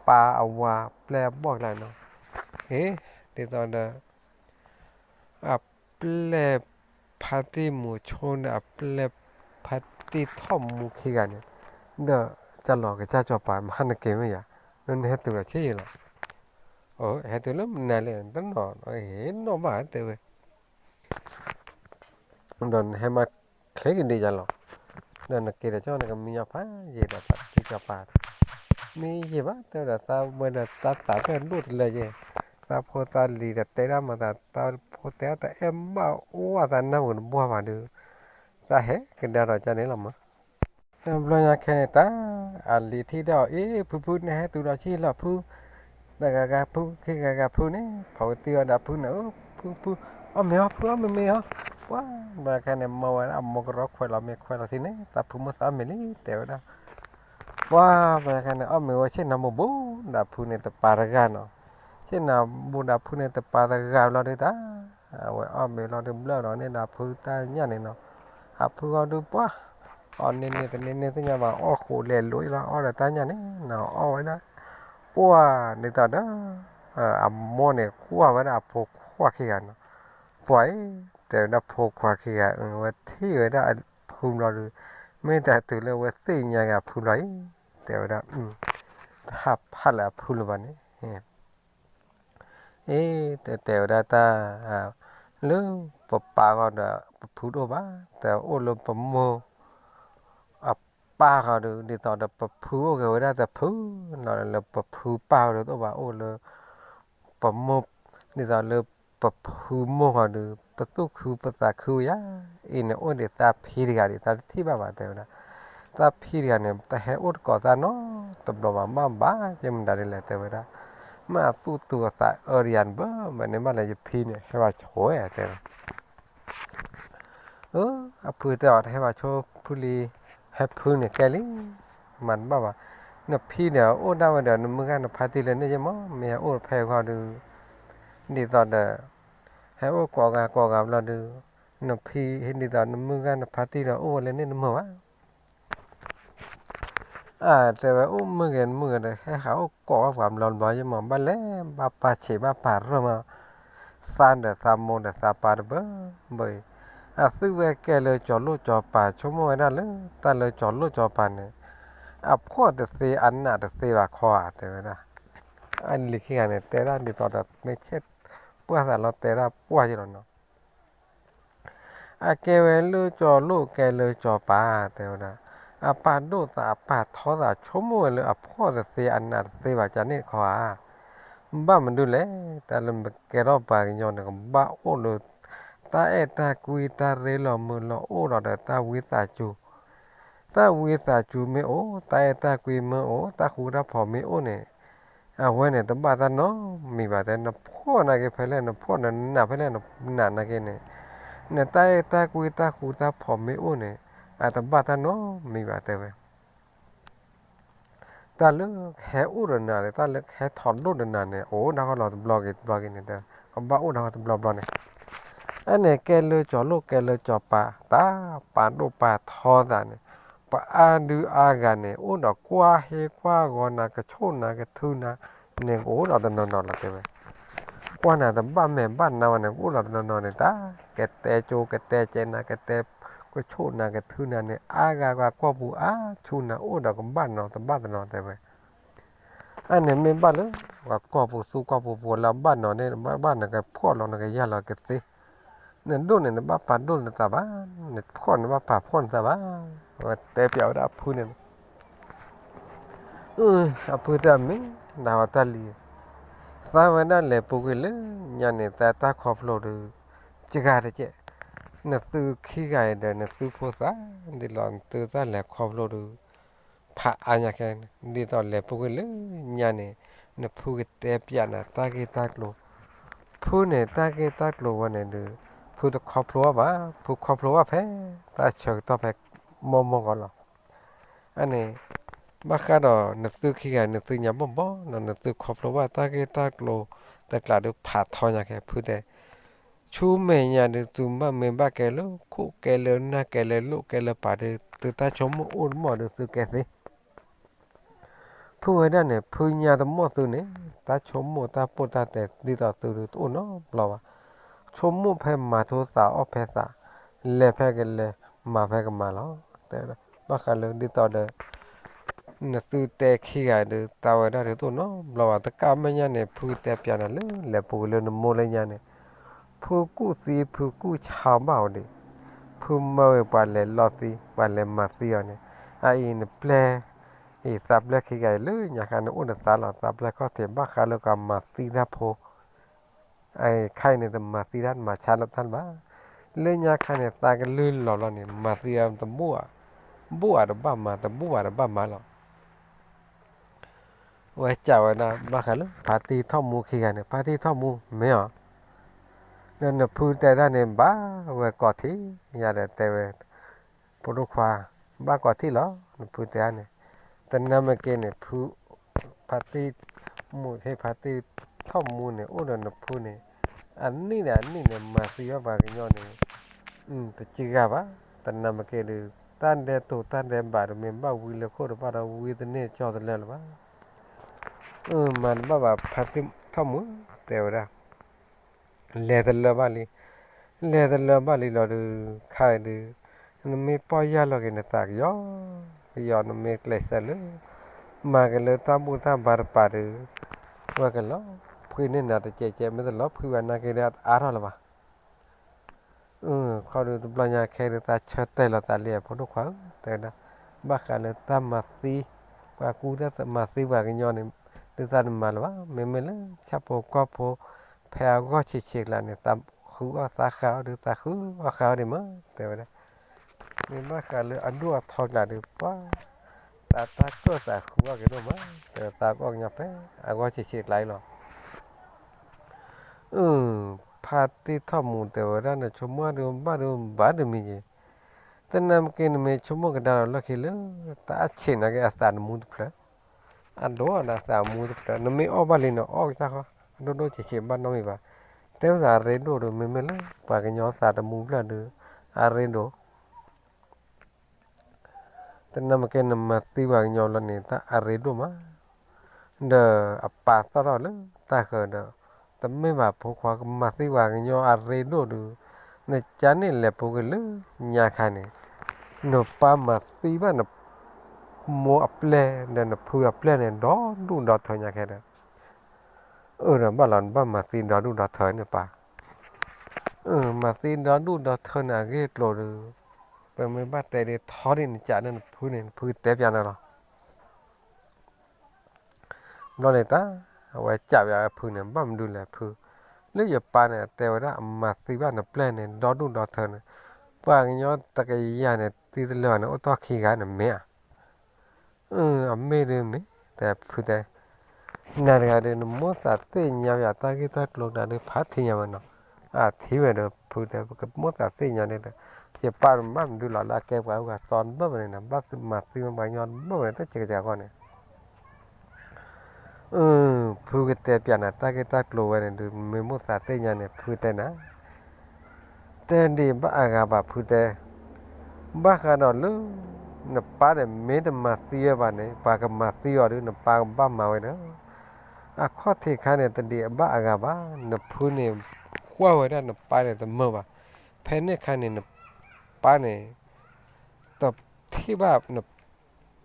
ပၢ်အဝၤပျဲၢ်အဘီၣ်ကျါနီၤ, ဟ့ၣ် ဒ်သိးဒီး အပျဲၢ်ဖါတံၢ်မူၤဆိန့ၣ် အပျဲၢ်ဖါတံၢ်ထီၣ်မူခံဂၤန့ၣ်, ဒီး ကၢ်လီၤကစၢ်စီၤပၤ မဟါနက့ၤမ့ၢ်ယၤ, နဟဲတုၤလီၤဆ့ယံၤလီၤ, ဟဲတုၤလၢမနုၤလဲၣ် တနီၤ ဟ့ၣ်နီၣ်ဘၣ်တဲဝဲ ဒီးနဟဲမၤချ့ကဒံးယၤလီၤ, ဒီးနက့ၤဒီးကၠီနကမံညီဖးယံာ်ဒီးသးတကံၢ်စီၤပၤ, မ့ၢ်ယံာ်ဘၣ်တဲဝဲဒီးသးဝဲဒီးသးသးဖျၢၣ်ဒိၣ်တလၢယဲၢ်, သးဖိသးလံၤဒီးတဲဒၣ်မၤသး သးဖိတဲအီၣ်တအဲၣ်ဘၣ်အိၣ်အသးနၢ်ပူၤတဘၣ်ဘၣ်ဒီး, သးဟဲကဒါဒီးကန့ၣ်လီၤမး တဘျီညါခဲန့ၣ်တၢ် အလံၤထံၣ်ဒၣ်အီၤ အ့ ဖုဖု နဟဲတုၤဒီးဆံလီၤဖု, တဂၤဂၤဖု ခံဂၤဂၤဖုန့ၣ် ဖီကတံၢ်ဝဲဒၣ်ဖုန့ၣ် ဖုဖု အီၣ်မ့ၤအီၣ်ဖု အီၣ်မ့ၤမ့ၤအီၣ်, ပှၤ ဘျီခဲန့ၣ် မၢဝဲဒၣ်အမိၢ်ကရီခွဲးလီၤမ့ၤခွဲးလီၤထံန့ၣ် သးဖုမုၢ်သးအီၣ်မ့ၤလံ တဲဝဲဒၣ်, ပှၤ ဘျီခဲန့ၣ် အီၣ်မ့ၤဝဲဆ့ၣ်နီၤဘူးဘူး ဒၣ်ဖုန့ၣ်တပၤတဂၤနီၤ, ဆ့ၣ်နီၤဘူးဒၣ်ဖုန့ၣ်တပၤတဂၤဘျီဒုးတၢ် အဝဲအီၣ်မ့ၤလီၤဒုးဘျၢၣ်လီၤန့ၢ်ဒၣ်ဖုတၢ်ညၣ်န့ၣ်နီၤ, အဖုဂီၢ်ဒုးပှၤ အီၣ်န့ၢ်န့ၢ်တန့ၢ်န့ၢ်သ့ၣ်ညါဘၣ် အီၣ်ဃိးလဲၤလိၤအံၤလီၤ အီၣ်ဒီးတၢ်ညၣ်န့ၣ်နီၤ အီၣ်ဝဲဒၣ်, ပှၤ ဒ်သိးဒီး အမိၢ်န့ၣ် ကွၢ်ဝဲဒၣ်အဖိခွါခံဂၤနီၤ, ပှၤအံၤ တဲဝဲဒၣ်ဖိခွါခံဂၤ ဝဲထံၣ်ဝဲဒၣ်အဖုဘျီဒုး, မ့ၢ်တၢ်တုၤလၢဝဲသ့ၣ်ညါက့ၤအဖုဘျီအံၤ, တဲဝဲဒၣ် တဟးဖးလၢအဖုလၢၤဘၣ်န့ၣ် အ့ တဲတဲဝဲဒၣ်တၢ် လၢပပၢ်ဂီၢ်ဒီးပဖုတအိၣ်ဘၣ်, တအိၣ်လၢပမိၢ် အပၢ်ဂီၢ်ဒီး ဒ်သိးဒီးပဖုအိၣ်က့ၤဝဲဒၣ်တဖုလီၤ, လၢပဖုပၢ်ဂီၢ်ဒီးတအိၣ်ဘၣ် အိၣ်လၢ ပမိၢ်, ဒ်သိးလၢပဖုမိၢ်ဂီၢ်ဒီး ပသူၣ်ခုပသးခုယၤ, အံၤန့ၣ်အိၣ်ဒံးသးဖံတဂၤဒံး သးတထံၣ်ဘၣ်ဘၣ်တဲဝဲဒၣ်, သးဖံတဂၤန့ၣ် တဟဲအိၣ်တကိးသးနီတဘျီဘၣ် မ့ၢ်ဘၣ်က့ၤမတၤဒ်လဲၣ်တဲဝဲဒၣ်, မ့ၢ်အသူၣ်သူအသးအၢတယၤန့ၣ်ဘၣ် မ့ၢ်န့ၣ်ဘၣ်လၢယဖံန့ၣ် ဟဲဘၣ်ဆိၣ်ဝဲတဲဝဲ အဖုတဲအီၤ တဟဲဘၣ်ဆိဖုလံ, ဟဲဖုန့ၣ်ကဲလံ, မၤတဘၣ်ဘၣ်, နဖံန့ၣ်အိၣ်ဒၣ်ဝဲဒီး နမုၢ်ဂၢ်နဖါတံၢ်လၢန့ၣ်ယဲမး မ့ၢ်ဟဲအိၣ်ဖဲအဂီၢ်ဒီး, ဒ်သိးဒီး ဟဲအိၣ်ကိးဂၤကိးဂၤဘျီဒီး, နဖံဟ့ၣ်ဒ်သိးနမုၢ်ဂၤနဖါတံၢ်ဒီးအိၣ်ဝဲလၢန့ၣ်တမုာ်ဘၣ်. အတဲဝဲအိၣ်မုာ်ဂ့ၤတမုာ်ဂ့ၤဒီး ဟဲဃာ်အိၣ်ကိးဘၣ်ပှၤဘျီဘျီယမး ဘၣ်လဲၤဘၣ်ပာ်ဆံးဘၣ်ပာ်ရၢၢ်မး, သးဒီးသးမိၢ်ဒီးသးပၢ်တဘၢဘၢအံၤ, အသုဝဲကဲလၢကၠီၤလိၣ်ကၠီၤပၤ ဆိကမိၣ်ဝဲဒၣ်လၢ တၢ်လၢကၠီၤလိၣ်ကၠီၤပၤန့ၣ် အဖှီၣ်တသ့အနးတသ့ဘၣ်ခီဧါ တဲဝဲဒၣ်. အလံၤခံဂၤန့ၣ် တဲဒၣ်ဒ်သိးဒီးမ့ၢ်ဆဲးပှၢ်သးလီၤ တဲဒၣ်ပှၢ်ယ့ၢ်လီၤနီၤ. အကဲဝဲလၢကၠီၤလိၣ်ကဲလၢကၠီၤပၤ တဲဝဲဒၣ်, အပာ်ဒိၣ်သးအပာ်ထီသး ဆိကမိၣ်ဝဲလၢအဖှီၣ်တသ့အနးတသ့ဘၣ် ကန့ၣ်တခီဧါ. ဘၣ်မနုၤလဲၣ်, တၢ်လၢပကဲထီၣ်ပှၤကညီန့ၣ် ကဘၣ်အိၣ်လၢ တၢ်အဲၣ်တၢ်ကွံ တၢ်ရ့လိာ်မုာ်လိာ် အိၣ်ဒီးတၢ်ဝံသးစူၤ, တၢ်ဝံသးစူၤမ့ၢ်အိၣ် တၢ်အဲၣ်တၢ်ကွံမ့ၢ်အိၣ် တၢ်ဃူတၢ်ဖိးမ့ၢ်အိၣ်န့ၣ် အဝဲန့ၣ်တဘၣ်တၢ်နီတမံၤဘၣ် တဲ, နဖှီၣ်နာ်က့ဖဲလဲၣ် နဖှီၣ်နနးဖဲလဲၣ်နနးနာ်က့န့ၣ်, နတၢ်အဲၣ်တၢ်ကွံတၢ်ဃူတၢ်ဖိးမ့ၢ်အိၣ်န့ၣ် အတဘၣ်တၢ်နီတမံၤဘၣ် တဲဝဲ. တၢ်လၢကဟဲအိၣ်ဒီးနၤန့ၣ် တၢ်လၢကဟဲထီၣ်ဒိၣ်ဒီးနၤန့ၣ် အိၣ်ဒၣ်ဃီလီၤတဘျီဂ့ၤတဘျီဂ့ၤန့ၣ် ကဘၣ်အိၣ်ဒၣ်ဃီတဘျီဘျီန့ၣ်, အန့ၣ်ကဲလၢကၠီၤလိၣ်ကဲလၢကၠီၤပၤ တၢ်ပာ်ဒိၣ်ပာ်ထီသးန့ၣ် ပှၤအါဒုအါဂၤန့ၣ် အိၣ်ဒီးကွၢ်ဟ့ကွၢ်ဂီၤနၤ ကဆိၣ်နၤကထုနၤန့ၣ် ကအိၣ်ဒီးတနီၤနီၤလီၤ တဲဝဲ. ကွၢ်နၤတဘၣ်မဲာ်ဘၣ်နါဝဲန့ၣ် ကအိၣ်ဒီးတနီၤနီၤန့ၣ် တၢ်ကတဲကၠိကတဲကဲနၤ ကတဲကဆိၣ်နၤကထုနၤန့ၣ် အါဂၤပှၤကီၢ်ပူၤအါဆူနၤ အိၣ်ဒီးကဘၣ်နီၤတဘၣ်တနီၤ တဲဝဲ. အန့ၣ်မ့ၢ်ဘၣ်လၢ ပှၤကီၢ်ပူၤသူကီၢ်ပူၤ ပှၤလၢအဘၣ်နီၤန့ၣ် နဘၣ်ဘၣ်နကဖှီၣ်လီၤနကယၢ်လီၤကသ့, နဒိၣ်န့ၣ် နဘၣ်ပာ်ဒိၣ်နသးဘၣ်, နဖှီၣ်န့ၣ် နဘၣ်ပာ်ဖှီၣ်နသးဘၣ်. အဝဲတဲပျးဝဲဒၣ်အဖုန့ၣ် အဖုတဲမ့ၢ်ဒၣ်ဝဲတၢ်လံၤ, သးဝဲဒၣ်လဲၤပူၤကွံာ်လၢညါန့ၣ် သးတၢ်ခီဖျိဒီး စှၤတကဲး, နသုခံဂၤအံၤဒီး နသုဖိသၣ်ဒ်လီၤ နသုတၢ်လဲၤခီဖျိဒီး ဖးအါညါခဲ, ဒ်သိးလဲၤပူၤကွံာ်လၢညါန့ၣ် နဖုကတဲပျးနၤတၢ်ဂ့ၢ်တၢ်ကျိၤ, ဖုန့ၣ်တၢ်ဂ့ၢ်တၢ်ကျိၤဝဲန့ၣ်ဒီး ဖုတခီဖျိဘၣ်ဘၣ်, ဖုခီဖျိဘၣ်ဖဲ တၢ်ဆၢကတီၢ်ဖဲ မိၢ်မိၢ်ဂီၤလီၤ. အန့ၣ် ဘၣ်ဃးဒီးနသုခံဂၤ နသုညါဘီၣ်ဘီၣ်နီၤ နသုခီဖျိဘၣ်တၢ်ဂ့ၢ်တၢ်ကျိၤတကျးဒီးဖးထီညါခဲ ဖုတဲ, ဆူမဲာ်ညါဒုး သုဘၣ်မ့ၢ်ဘၣ်ကဲလၢခိၣ်ကဲလၢနၢ်ကဲလၢလိၣ်ကဲလၢပၤဒီး သုတၢ်ဆိကမိၣ်အိၣ်တမီၢ်ဒီးသုကဲသ့ ဖုဝဲဒၣ်န့ၣ် ဖုညါတမီၢ်သုန့ၣ် တၢ်ဆိကမိၣ်တၢ်ပိၢ်တၢ်တဲဒ်သိးသုဒီးတအိၣ်နီတဘျီဘၣ်. ဆိကမိၣ်ဖဲမၤထူသးအီၣ်ဖဲသး, လဲၤဖဲကလဲၤ, မၤဖဲကမၤလီၤ. တဲဝဲဒၣ် ဘၣ်ဃးလၢဒ်သိးဒီး နသုတဲခံဂၤဒီး သးဝဲဒၣ်ဒီးတအိၣ်နီတဘျီဘၣ်. တကးမဲာ်ညါန့ၣ် ဖုတဲပျးနၤလၢ လဲၤပူၤကွံာ်လၢနမိၢ်လၢညါန့ၣ် ဖုကူၣ်သံ ဖုကူၣ်ဆါဘၣ်အီၤဒံး, ဖုမၢဝဲပှၤလဲၤလီသံ ပှၤလဲၤမၤသံအီၤန့ၣ်, အအံၤနပျဲၢ် အံၤသးပျဲၢ်ခံဂၤအံၤလၢညါခါန့ၣ် အိၣ်ဒီးသးလီၤ သးပျဲၢ်ခီၣ်ထံး ဘၣ်ဃးလၢကမၤသံတၢ်ဖိ အခဲအံၤန့ၣ် တမၤသံတၢ် တမၤဆါလီၤတၢ်ဘၣ်. လၢညါခါန့ၣ် သးကလုၢ်လီၤလီၤန့ၣ် မၤသံအီၤတဘူၣ်ဧါ, ဘူၣ်ဧါတဘၣ်မၤ တဘူၣ်ဧါတဘၣ်မၤလီၤ. ဝဲစံးဝဲဒၣ် ဘၣ်ဃးလၢဖါတံၢ်ထီၣ်မူခံဂၤန့ၣ် ဖါတံၢ်ထီၣ်မူမ့ၢ်အီၤ, ဒီးနဖုတဲဒၣ်န့ၣ် ဘၣ်ဝဲကိးထံၣ် ယၤဒီးတဲဝဲ ဖိဒိၣ်ခွါ ဘၣ်ကိးထံၣ်လီၤ နဖုတဲဒၣ်န့ၣ်, တနၤမ့ၢ်က့န့ၣ် ဖု ဖါတံၢ်မူ ဟ့ၣ်ဖါတံၢ်ထီၣ်မူန့ၣ် အိၣ်ဒီးနဖုန့ၣ် အနံၣ်န့ၣ် အနံၣ်န့ၣ် မၤသံဘၣ်ပှၤကညီန့ၣ် တစှၤဘၣ်. တနၤမ့ၢ်က့ဒီး တၢ်ဒဲးတိၤတၢ်ဒဲးဘးဒီး မ့ၢ်ဘၣ်ဝံလၢခိၣ်တဘၣ်ဒီး ဝံတန့ၢ်ကၠီတလၢလၢၤဘၣ်. မၤတဘၣ်ဘၣ် ဖါတံၢ်ထီၣ်မူ တဲဝဲဒၣ် လဲၤတလၢဘၣ်လံ, လဲၤတလၢဘၣ်လံလီၤဒီး ခါအံၤဒီး နမ့ၢ်ပီၢ်ယၢ်လီၤက့ၤနသးကယီကယီ နမ့ၢ်ကျဲးစၢးလၢ မၤက့ၤလၢတၢ်ဘူၣ်တၢ်ဘါတပၤဒီး ဝဲကလီၤ ဖှံန့ၢ်နၤတကဲးကဲး မ့ၢ်တလီၤဖှံဘၣ်နာ်က့ဒီး အါထီၣ်လၢၤဘၣ်. ခီဒီးတဘျီညါခဲဒီး သးဆၢတဲာ်လီၤသးလံ ဖိဒိၣ်ခွါဧၢ တဲဝဲဒၣ် ဘၣ်ဃးလၢတၢ်မၤသံ ပှၤကူတၢ်မၤသံပှၤကညီန့ၣ် ဒုးသးတမၤလၢၤဘၣ်. မ့မ့ၢ်လၢဆၣ်ဖိကီၢ်ဖိ ဖဲအဂီၢ်ဆံးဆံးကျါန့ၣ် သးဃုအီၣ်သးဃါအီၣ်ဒီး သးဃုအီၣ်ဃါအီၣ်ဒံးမး တဲဝဲဒၣ်. မ့ၢ်ဘၣ်ဃးလၢအဒိၣ်အထီကျါဒီး ပှၤ သးတၢ်ကၢၣ်သးဃုအီၣ်က့ၤဒိၣ်မး တဲဝဲ သးကအီၣ်ကညီဖဲအဂီၢ်ဆံးဆံးကျါအံၤလီၤ. ဖါတံၢ်ထီၣ်မူတဲဝဲဒၣ် နဆိကမိၣ်ဒုးဘၣ်ဒုးဘၣ်တမံၤက့ၤ, တနၤမ့ၢ်က့ၤနမ့ၢ်ဆိကမိၣ်ကဒါလီၤလၢခံလၢ တၢ်အဆံးနာ်က့ အသးနမူတဖျၢၣ်, အဒိၣ်ဒီးအသးမူတဖျၢၣ် နမ့ၢ်အီၣ်ဘၣ်လံန့ၣ် အီၣ်ကစၢ်ဃီ အဒိၣ်ဒိၣ်ဆံးဆံးဘၣ်နီတမံၤဘၣ်. တဲဝဲသးအရ့ဒိၣ်ဒီး မ့မ့ၢ်လၢပှၤကညီသးတမူဖျၢၣ်ဒီး အရ့ဒိၣ် တနၢ်မ့ၢ်ကဲ နမၤသံပှၤကညီလီၤန့ၣ် တၢ်အရ့ဒိၣ်မး, ဒီးအပၢ်သီၣ်ထီၣ်လၢတၢ်ဃၢၤဒီး, တမ့ၢ်ဘၣ်ဖိခွါ ကမၤသံပှၤကညီအရ့ဒိၣ်ဒီး, နကန့ၣ်လဲၤပူၤကွံာ်လၢညါခါန့ၣ်, နပၢ်မၤသံဘၣ်နမိၢ်အပျဲၢ် ဒီးနဖုအပျဲၢ်န့ၣ် ဒီဒူၣ်ဒီထၢညါခဲဒီး, အၢ ဒီးဘၣ်လီၤ နဘၣ်မၤသံဒီဒူၣ်ဒီထၢန့ၣ်ပၢ်, မၤသံဒီဒူၣ်ဒီထၢန့ၣ် အဂ့ၢ်အကျိၤဒီး, ပမ့ၢ်ဘၣ်တဲဒ်ထီဒ်နကးန့ၣ် နဖုန့ၣ် နဖုကတဲပၠးနၤလီၤ. ဘျီန့ၣ်တၢ်, အဝဲကးပၠးဝဲဖုန့ၣ် ဘၣ်မနုၤလဲၣ်ဖု, လၢယပၢ်န့ၣ် တဲဝဲဒၣ်အမၤသံဘၣ်နပျဲၢ်န့ၣ် ဒီဒူၣ်ဒီထၢန့ၣ်, ပှၤကညီတကယၤန့ၣ် သံတလၢာ်န့ၣ် အိၣ်တီၢ်ခံဂၤန့ၣ်မ့ၢ်ဧါ. အမ့ၢ်ဒုးမ့ၢ်, တဲဖုတဲ, နၤတဂၤဒီး နမိၢ်သးသ့ၣ်ညါပၠးတၢ်ဂ့ၢ်တၢ်ကျိၤနၤဒီး ဖးထံၣ်ညါဝဲနီၤ, အထံၣ်ဝဲဒီးဖုတဲ ပကမိၢ်သးသ့ၣ်ညါန့ၣ်ဒီး, ယပၢ်တမၤမနုၤလီၤ လၢအကဲပှၤအုၣ်ကသီတဘၣ်ဘၣ်န့ၣ် နဘၣ်မၤသံဝဲပှၤကညီတဘၣ်ဘၣ်န့ၣ် တစဲးကစဲးအဂီၢ်န့ၣ် ဖုကတဲပၠးနၤတၢ်ဂ့ၢ်တၢ်ကျိၤဝဲန့ၣ်ဒီး မ့ၢ်မိၢ်သးသ့ၣ်ညါန့ၣ် ဖုတဲနၤ, တဲဒ်ဘၣ်အဂၤဘၣ်ဖုတဲ, ဘၣ်ဃးဒီးလၢ နပၢ်န့ၣ် မ့ၢ်တမၤသံဝဲဘၣ်န့ၣ် ပှၤကမၤသံအီၤဒီး နပၢ်ကဘၣ်မၤဝဲဒီး, အခီၣ်ထံးခါန့ၣ် တဒ်အဘၣ်အဂၤဘၣ်, နဖုန့ၣ် ကွၢ်ဝဲဒၣ်နပၢ်န့ၣ်တမုာ်ဘၣ်, ဖဲန့ၣ်ခါန့ၣ် နပၢ်န့ၣ် တထံၣ်ဘၣ် န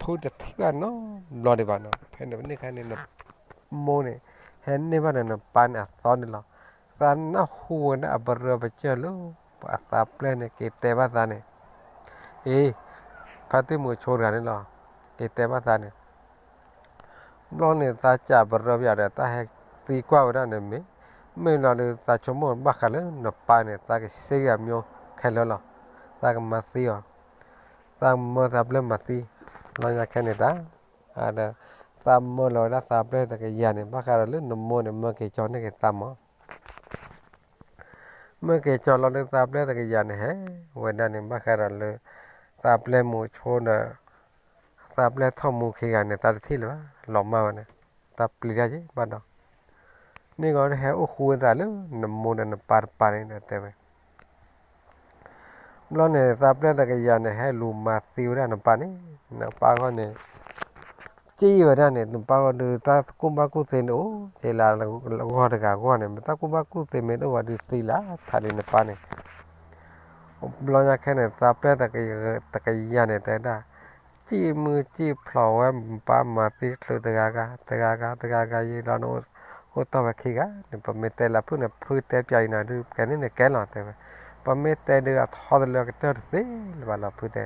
ဖုတထံၣ်ဘၣ်နီတဘျီဒံးဘၣ်နီၤ, ဖဲန့ၣ်ခါန့ၣ် နမိၢ်န့ၣ် ဟဲန့ၢ်ဘၣ်ဒီးနပၢ်န့ၣ်အသီန့ၣ်လီၤ, သးနၢ်ဟူဝဲဒၣ်အပရၢပစၢၢ်လၢ အသးပျဲၢ်န့ၣ် က့ၤတဲဘၣ်သးန့ၣ်, အ့, ဖါတံၢ်မုၣ်အဆိတဂၤန့ၣ်လီၤ, က့ၤတဲဘၣ်သးန့ၣ် ဘျီန့ၣ် သးစံးပရၢပယီၤဒီး တၢ်ဟဲသံကွၢ်ဝဲဒၣ်န့ၣ်မ့ၢ်, မ့ၢ်လီၤဒီး သးဆိကမိၣ်ဘၣ်ဃးလၢနပၢ်န့ၣ် သးကစ့ၢ်ကီးမၠိခဲလၢာ်လီၤ, သးကမၤသံအီၤ, သးမၢသးပျဲၢ်မၤသံ, လီၤညါခဲန့ၣ်တၢ်, ဒီး သးမၢလီၤဝဲဒၣ်သးပျဲၢ်တကယၤန့ၣ် ဘၣ်ဃးဒီးလၢနမိၢ်န့ၣ် မၢက့ၤကၠီန့ၢ်က့ၤသးမး မၢက့ၤကၠီလီၤဒီး သးပျဲၢ်တကယၤန့ၣ် ဟဲဝဲဒၣ်န့ၣ် ဘၣ်ဃးဒီးလၢ သးပျဲၢ်မုၣ်အဆိဒီး သးပျဲၢ်ထီၣ်မူခံဂၤန့ၣ် သးတထံၣ်လၢၤဘၣ်, လီၤမၢ်ဝဲန့ၣ်, သးပျံၤတၢ်က့ၤဘၣ်ဒီး, န့ၣ်ဂီၤဟဲအိၣ်ဃူဝဲသးလၢ နမိၢ်ဒီးနပၢ်တပၤန့ၣ်ဒီးတဲဝဲ ဘျီန့ၣ် သးပျဲၢ်တကယၤန့ၣ် ဟဲလူၤမၤသံဝဲဒၣ်နပၢ်န့ၣ်, နပၢ်ဂီၢ်န့ၣ် စံးဝဲဒၣ်န့ၣ် နပၢ်ဂီၢ်ဒုး တၢ်ကူၣ်ဘၣ်ကူၣ်သ့န့ၣ်အိၣ်က့ၤလၢဂီၢ်တဂၤဂီၢ်န့ၣ် မ့ၢ်တၢ်ကူၣ်ဘၣ်ကူၣ်သ့မ့ၢ်တအိၣ်ဘၣ်ဒုးသံလၢထးဒ်နပၢ်န့ၣ်, ဘျီညါခဲန့ၣ် သးပျဲၢ်တကယၤန့ၣ် တဲဒၣ် စံးမုၢ်စံးဖျိးဝဲ ပၢ်မၤသံချုးတဂၤဂၤ တဂၤဂၤ တဂၤဂၤယံၤလီၤန့ၣ် အိၣ်တီၢ်ဝဲခံဂၤန့ၣ် ပမ့ၢ်တဲလၢဖုၣ်န့ၣ် ဖုတဲပၠးအံၤနၤဒုး ကဲန့ၣ်န့ၣ်ကဲလီၤတဲဝဲ, ပမ့ၢ်တဲဒုးအထီတလၢကတၢၢ်တသ့လၢၤဘၣ်လီၤဖုတဲ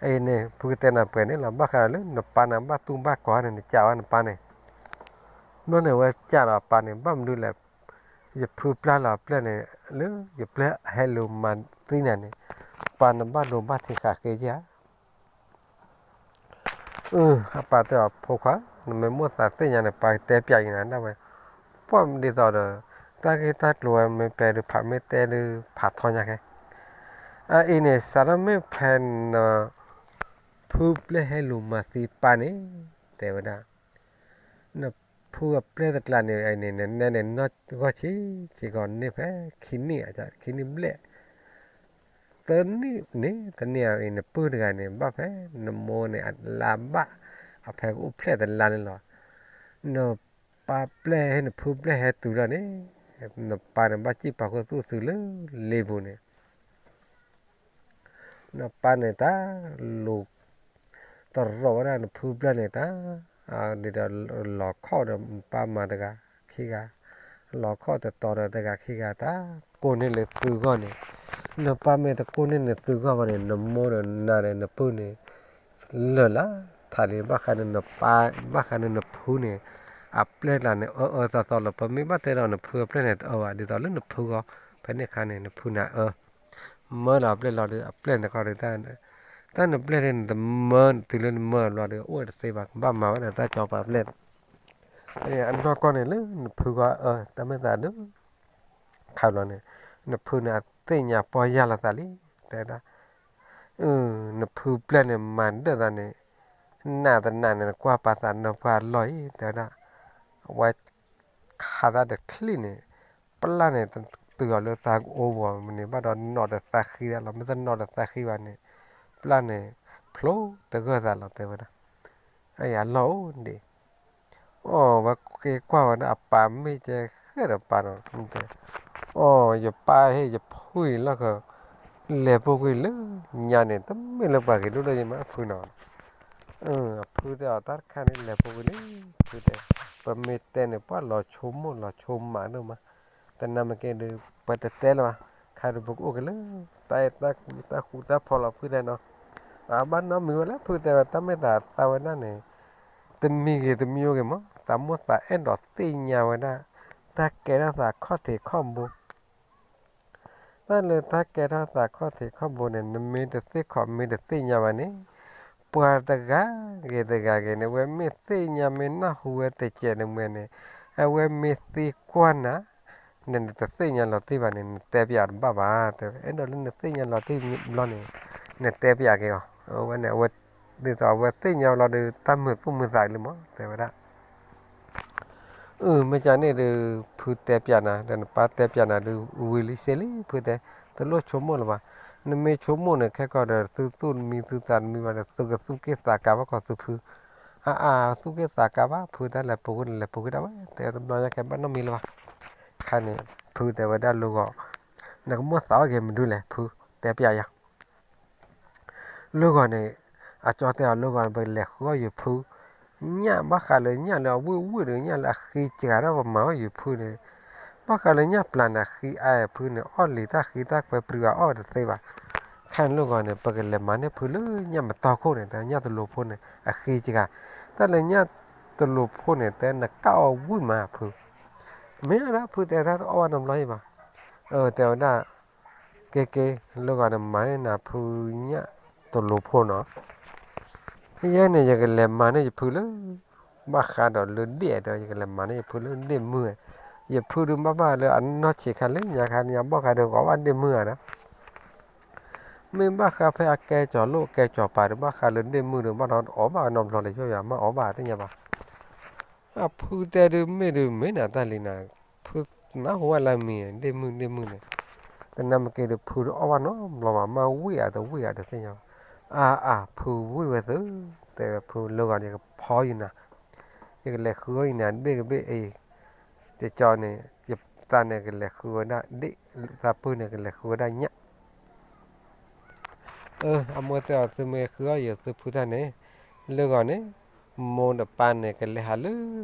အံၤန့ၣ် ဖုကတဲနၤပှဲၤန့ၣ်လီၤ ဘၣ်ဃးဒီးလၢနပၢ်န့ၣ် ဘၣ်တူၢ်ဘၣ်ကီၤန့ၣ် နကးဝဲနပၢ်န့ၣ်, ဘျီန့ၣ်ဝဲကးဒီးအပၢ်န့ၣ် ဘၣ်မနုၤလဲၣ်, ယဖုပျၢ်လီၤအပျဲၢ်န့ၣ် လၢယပျဲၢ်ဟဲလူၤမၤသံနၤန့ၣ်, ပၢ်နဘၣ်ဒိဘၣ်ထံးဃာ်ဃ့ဧါ အပၢ်တဲအီၤ ဖိခွါ, နမ့ၢ်မိၣ်သးသ့ၣ်ညါန့ၣ် ပၢ်ကတဲပၠးအံၤနၤဒၣ်ဝဲ, ပှၢ်ဒ်သိးဒီး တၢ်ဂ့ၢ်တၢ်ကျိၤဝဲမ့ၢ်ပဲာ်ဒုးဖးမ့ၢ်တဲဒုးဖးထီညါခဲ, အအံၤန့ၣ် စးထီၣ်မ့ၢ်ဖဲန ဖုပျဲၢ်ဟဲလူၤမၤသံပၢ်န့ၣ်, တဲဝဲဒၣ် နဖုအပျဲၢ်တကျါန့ၣ် အံၤန့ၣ် နနဲန့ၣ် နီၢ်ဂီၢ်ဆံးဆံးကီးန့ၢ်ဖဲခံနံၣ်, ခံနံၣ်ဘျဲၣ် သၢနံၣ်န့ၣ် သၢနံၣ်အံၤ နပုၢ်တဂၤန့ၣ် ဘၣ်ဖဲနမိၢ်န့ၣ် အလါဘၣ် အဖဲကအိၣ်ဖျဲၣ်တလါန့ၣ်လီၤ. နပၢ်ပျဲၢ်ဟဲနဖုပျဲၢ်ဟဲတုၤလီၤန့ၣ်, နပၢ်န့ၣ် ဘၣ်စံၣ်ပာ်ခူသူၣ်သုးလၢလ့ပူၤန့ၣ် နပၢ်န့ၣ်တၢ်လူၤ တရီးဝဲဒၣ်နဖုပျဲၢ်န့ၣ်တၢ်, ဒ်ဒီးလီၤခီၣ်ဒီးပၢ်မၤတဂၤခံဂၤ, လီၤခီၣ်တတီၤဒီးတဂၤခံဂၤတၢ်, ကိးန့ၢ်လၢသုဂီၢ်န့ၣ်, နပၢ်မ့ၢ်တကိးန့ၢ်နသုဂီၢ်ဘၣ်န့ၣ် နမိၢ်ဒီးနၤဒီးနပုၢ်န့ၣ် လၢာ်လၢ်ထးလံ ဘၣ်ဃးန့ၣ်နပၢ် ဘၣ်ဃးန့ၣ်နဖုန့ၣ် အပျဲၢ်တကျါန့ၣ် အၢအၢသီသီလီၤ. ပမ့ၢ်ဘၣ်တဲဒီးနဖုအပျဲၢ်န့ၣ် တအၢဘၣ် ဒ်သိးလၢနဖုဂီၢ်, ဖဲန့ၣ်အခါန့ၣ် နဖုန့ၣ်အၢ မၢလီၤအပျဲၢ်လီၤဒီး အပျဲၢ်န့ၣ်တခီဒီး တၢ်နပျဲၢ်န့ၣ် နတမၢ တုၤလၢနမၢဘျီဒီး အိၣ်ဝဲတသ့ဘၣ် ကဘၣ်မၤဝဲဒၣ်တၢ်ကၠီပၤပျဲၢ်န့ၣ်, အနီၢ်ကီၢ်န့ၣ်လၢနဖုဂီၢ်အၢ တၢ်မ့ၢ်သးဒုး ခါဘျီန့ၣ် နဖုန့ၣ် အသ့ၣ်ညါပီၢ်ယၢ်လီၤသးလံ တဲဝဲဒၣ် နဖုပျဲၢ်န့ၣ် မၤဒၢၣ်သးန့ၣ် နးတနးန့ၣ် နကွၢ်ပာ်သးနီၢ်ပှၢ်အလီၢ်အံၤ တဲဝဲဒၣ် အဝဲခးသးတချံၣ်န့ၣ် ပျၢ်န့ၣ် တုၤအီၤလၢသးကအိပူၤန့ၣ် ဘၣ်ဒီးနီၣ်ဒီးသးဃံသးလီၤ, မ့ၢ်တနီၣ်ဒီးသးဃံဘၣ်န့ၣ် ပျၢ်န့ၣ် ဖျိတဂၢၢ်သးလီၤ တဲဝဲဒၣ်. အယၤလီၢ်အိၣ်ဒံး အီၣ်ဝဲက့ၤကွၢ်ဝဲဒၣ်အပၢ်မ့ၢ်ကဲဃဲၣ်ဒီးပၢ်နီၤ, အီၣ် ယပၢ်ဟ့ၣ်ယဖုအံၤလီၢ်ခၢၣ် လဲၤပူၤကွံာ်လၢညါန့ၣ် တမ့ၢ်လၢပှၤဂ့ၤဒိၣ်ဒိၣ်ယမး အဖုနီၤ. အဖုတဲအီၤ တၢ်တခါန့ၣ် လဲၤပူၤကွံာ်လံ, ဖုတဲ, ပမ့ၢ်တဲန့ၣ် ပှၤလီၤဆိကမိၣ်လီၤဆိကမးဒိၣ်မး, တနၤမ့ၢ်ကဲဒုး ပတတဲလၢၤဘၣ်, ခါဒုးပကအိၣ်က့ၤလၢ တၢ်အဲၣ်တၢ်ကွံတၢ်ဃူတၢ်ဖိးလီၤ ဖုတဲနီၤ. အဘၣ်နီတမံၤဝဲလၢ ဖုတဲဝဲ တၢ်မ့ၢ်သးသးဝဲဒၣ်န့ၣ် တမံၤဂ့ၤတမံၤအိၣ်ဂ့ၤမး သးမိၣ်သးအဲၣ်ဒိးသ့ၣ်ညါဝဲဒၣ် တၢ်ကဲထီၣ်သးခီၣ်ထံးခီၣ်ဘိ တၢ်လၢတၢ်ကဲထီၣ်သးခီၣ်ထံးခီၣ်ဘိန့ၣ် နမ့ၢ်တသ့ၣ်ခီၣ်မ့ၢ်တသ့ၣ်ညါဘၣ်န့ၣ် ပှၤတဂၤဂ့ၤတဂၤဂ့ၤန့ၣ် အဝဲမ့ၢ်သ့ၣ်ညါမ့ၢ်နၢ်ဟူဝဲတစဲးန့ၣ်မ့ၢ်န့ၣ် အဝဲမ့ၢ်သံကွၢ်နၤ နတသ့ၣ်ညါလီၤတံၢ်ဘၣ်န့ၣ် နတဲပျးတဘၣ်ဘၣ် တဲဝဲ အဲၣ်ဒိးလၢနသ့ၣ်ညါလီၤတံၢ်ဘျီန့ၣ် နတဲပျးက့ၤအီၤ အဝဲန့ၣ် အဝဲ ဒ်သိးအဝဲသ့ၣ်ညါလီၤဒီး တၢ်မုာ်သူၣ်မုာ်သးလံမး တဲဝဲဒၣ် အၢ မ့ၢ်ကန့ၣ်ဒီး ဖုတဲပျးနၤ ဒီးနပၢ်တဲပျးနၤဒီး ဝံၤလံစ့လံ ဖုတဲ တလိၣ်ဆိကမိၣ်လၢၤဘၣ်. နမ့ၢ်ဆိကမိၣ်န့ၣ် ခဲကီးဒီး သုသူၣ်တမံၤသုသးတမံၤဘၣ်ဒီး သုကသူၣ်က့ၣ်သးကါဘၣ်ကီးသုဖု အါအါ သူၣ်က့ၣ်သးကါဘၣ် ဖုတၢ်လဲၤပူၤကွံာ်န့ၣ် လဲၤပူၤကွံာ်ဒၣ်ဝဲ တဲတဘျီညါခဲဘၣ်နီတမံၤလၢၤဘၣ်. ခါန့ၣ် ဖုတဲဝဲဒၣ်လၢဂီၤ နကမိၣ်သးအီၣ်က့ၤမနုၤလဲၣ် ဖုတဲပျးယၤ လၢဂီၤန့ၣ် အကၠီတဲအီၤလၢဂီၤန့ၣ် ပကလဲၤဃုအီၣ်ယဖု ညၣ်ဘၣ်ဃးလၢညၣ်လၢအဝံၣ်ဝံၣ်ဒီး ညၣ်လၢအဃံစှၤဒီးပမၤအီၣ်ယဖုန့ၣ် ဘၣ်ဃးလၢညၣ်ပျၢ်န့ၣ် အဃံအါဖုန့ၣ် အီၣ်လံတၢ်ဃံတၢ်ကွဲပြံအီၣ်တသ့ဘၣ်. ခါန့ၣ်လၢဂီၤန့ၣ် ပကလဲၤမၤန့ၢ်ဖုလၢညၣ်မတီခိၣ်န့ၣ် တဲညၣ်တလူၤဖိန့ၣ် အဃံစှၤ တၢ်လၢညၣ်တလူၤဖိန့ၣ် တဲနကၣ်အီၣ်ဝံၣ်မးဖု မ့ၢ်ဒၣ်ဖုတဲတၢ်တအီၣ်ဘၣ်နီတဘျီအံၤဘၣ်. တဲဝဲဒၣ် က့ၤက့ၤ လၢဂီၤန့ၣ် မၤန့ၢ်နၤဖုညၣ်တလူၤဖိနီၤ. ယဲန့ၣ် ယကလဲၤမၤန့ၢ်ယဖုလၢ ဘၣ်ဃးဒီးလၢဒ့ၣ်ဒီး ယကလဲၤမၤန့ၢ်ယဖုလၢဒ့ၣ်မုၢ်, ယဖုဒုးဘၣ်ဘၣ်လၢအနီၢ်ဆံးခါလၢညါခါန့ၣ် ယဘီၣ်ဃးဒီးဂီၤဘၣ်ဒ့ၣ်မုၢ်ဧါဒီး မ့ၢ်ဘၣ်ဃးဖဲအကဲကၠီၤလိၣ်ကဲကၠီၤပၤဒီး ဘၣ်ဃးလၢဒ့ၣ်မုၢ်ဒီး ဘၣ်ဒီးအီၣ်ဘၣ်နီတဘျီလၢယိယၤ မ့ၢ်အီၣ်ဘၣ်သ့ၣ်ညါဘၣ်. အဖုတဲဒုးမ့ၢ်ဒုးမ့ၢ်နၤတၢ်လံနၤ, ဖုနၢ်ဟူဝဲလၢမံၤ ဒ့ၣ်မုၢ်ဒ့ၣ်မုၢ်န့ၣ်, တနၤမ့ၢ်က့ၤဒီးဖုတအီၣ်ဘၣ်နီတဘျီဘၣ် မ့ၢ်ဝံၣ်အါတဝံၣ်အါတသ့ၣ်ညါဘၣ်. အါအါ ဖုဝံၣ်ဝဲသု, တဲဝဲဖုလၢဂီၤန့ၣ် ယကဖီယံၤနၤ, ယကလဲၤဃုအီၣ်ယံၤနၤ ဘ့ၣ်ကဘ့ၣ်အံၤ, ယကၠီန့ၣ် ယသးန့ၣ်ကလဲၤဃုဝဲဒၣ်ဒ့ၣ်, သးပုၢ်န့ၣ်ကလဲၤဃုဝဲဒၣ်ညၣ် အမိၢ်တဲအီၤ သုမ့ၢ်ဃုအီၣ်ယသုဖုတၢ်န့ၣ်, လၢဂီၤန့ၣ် မိၢ်ဒီးပၢ်န့ၣ် ကလဲၤဟးလၢ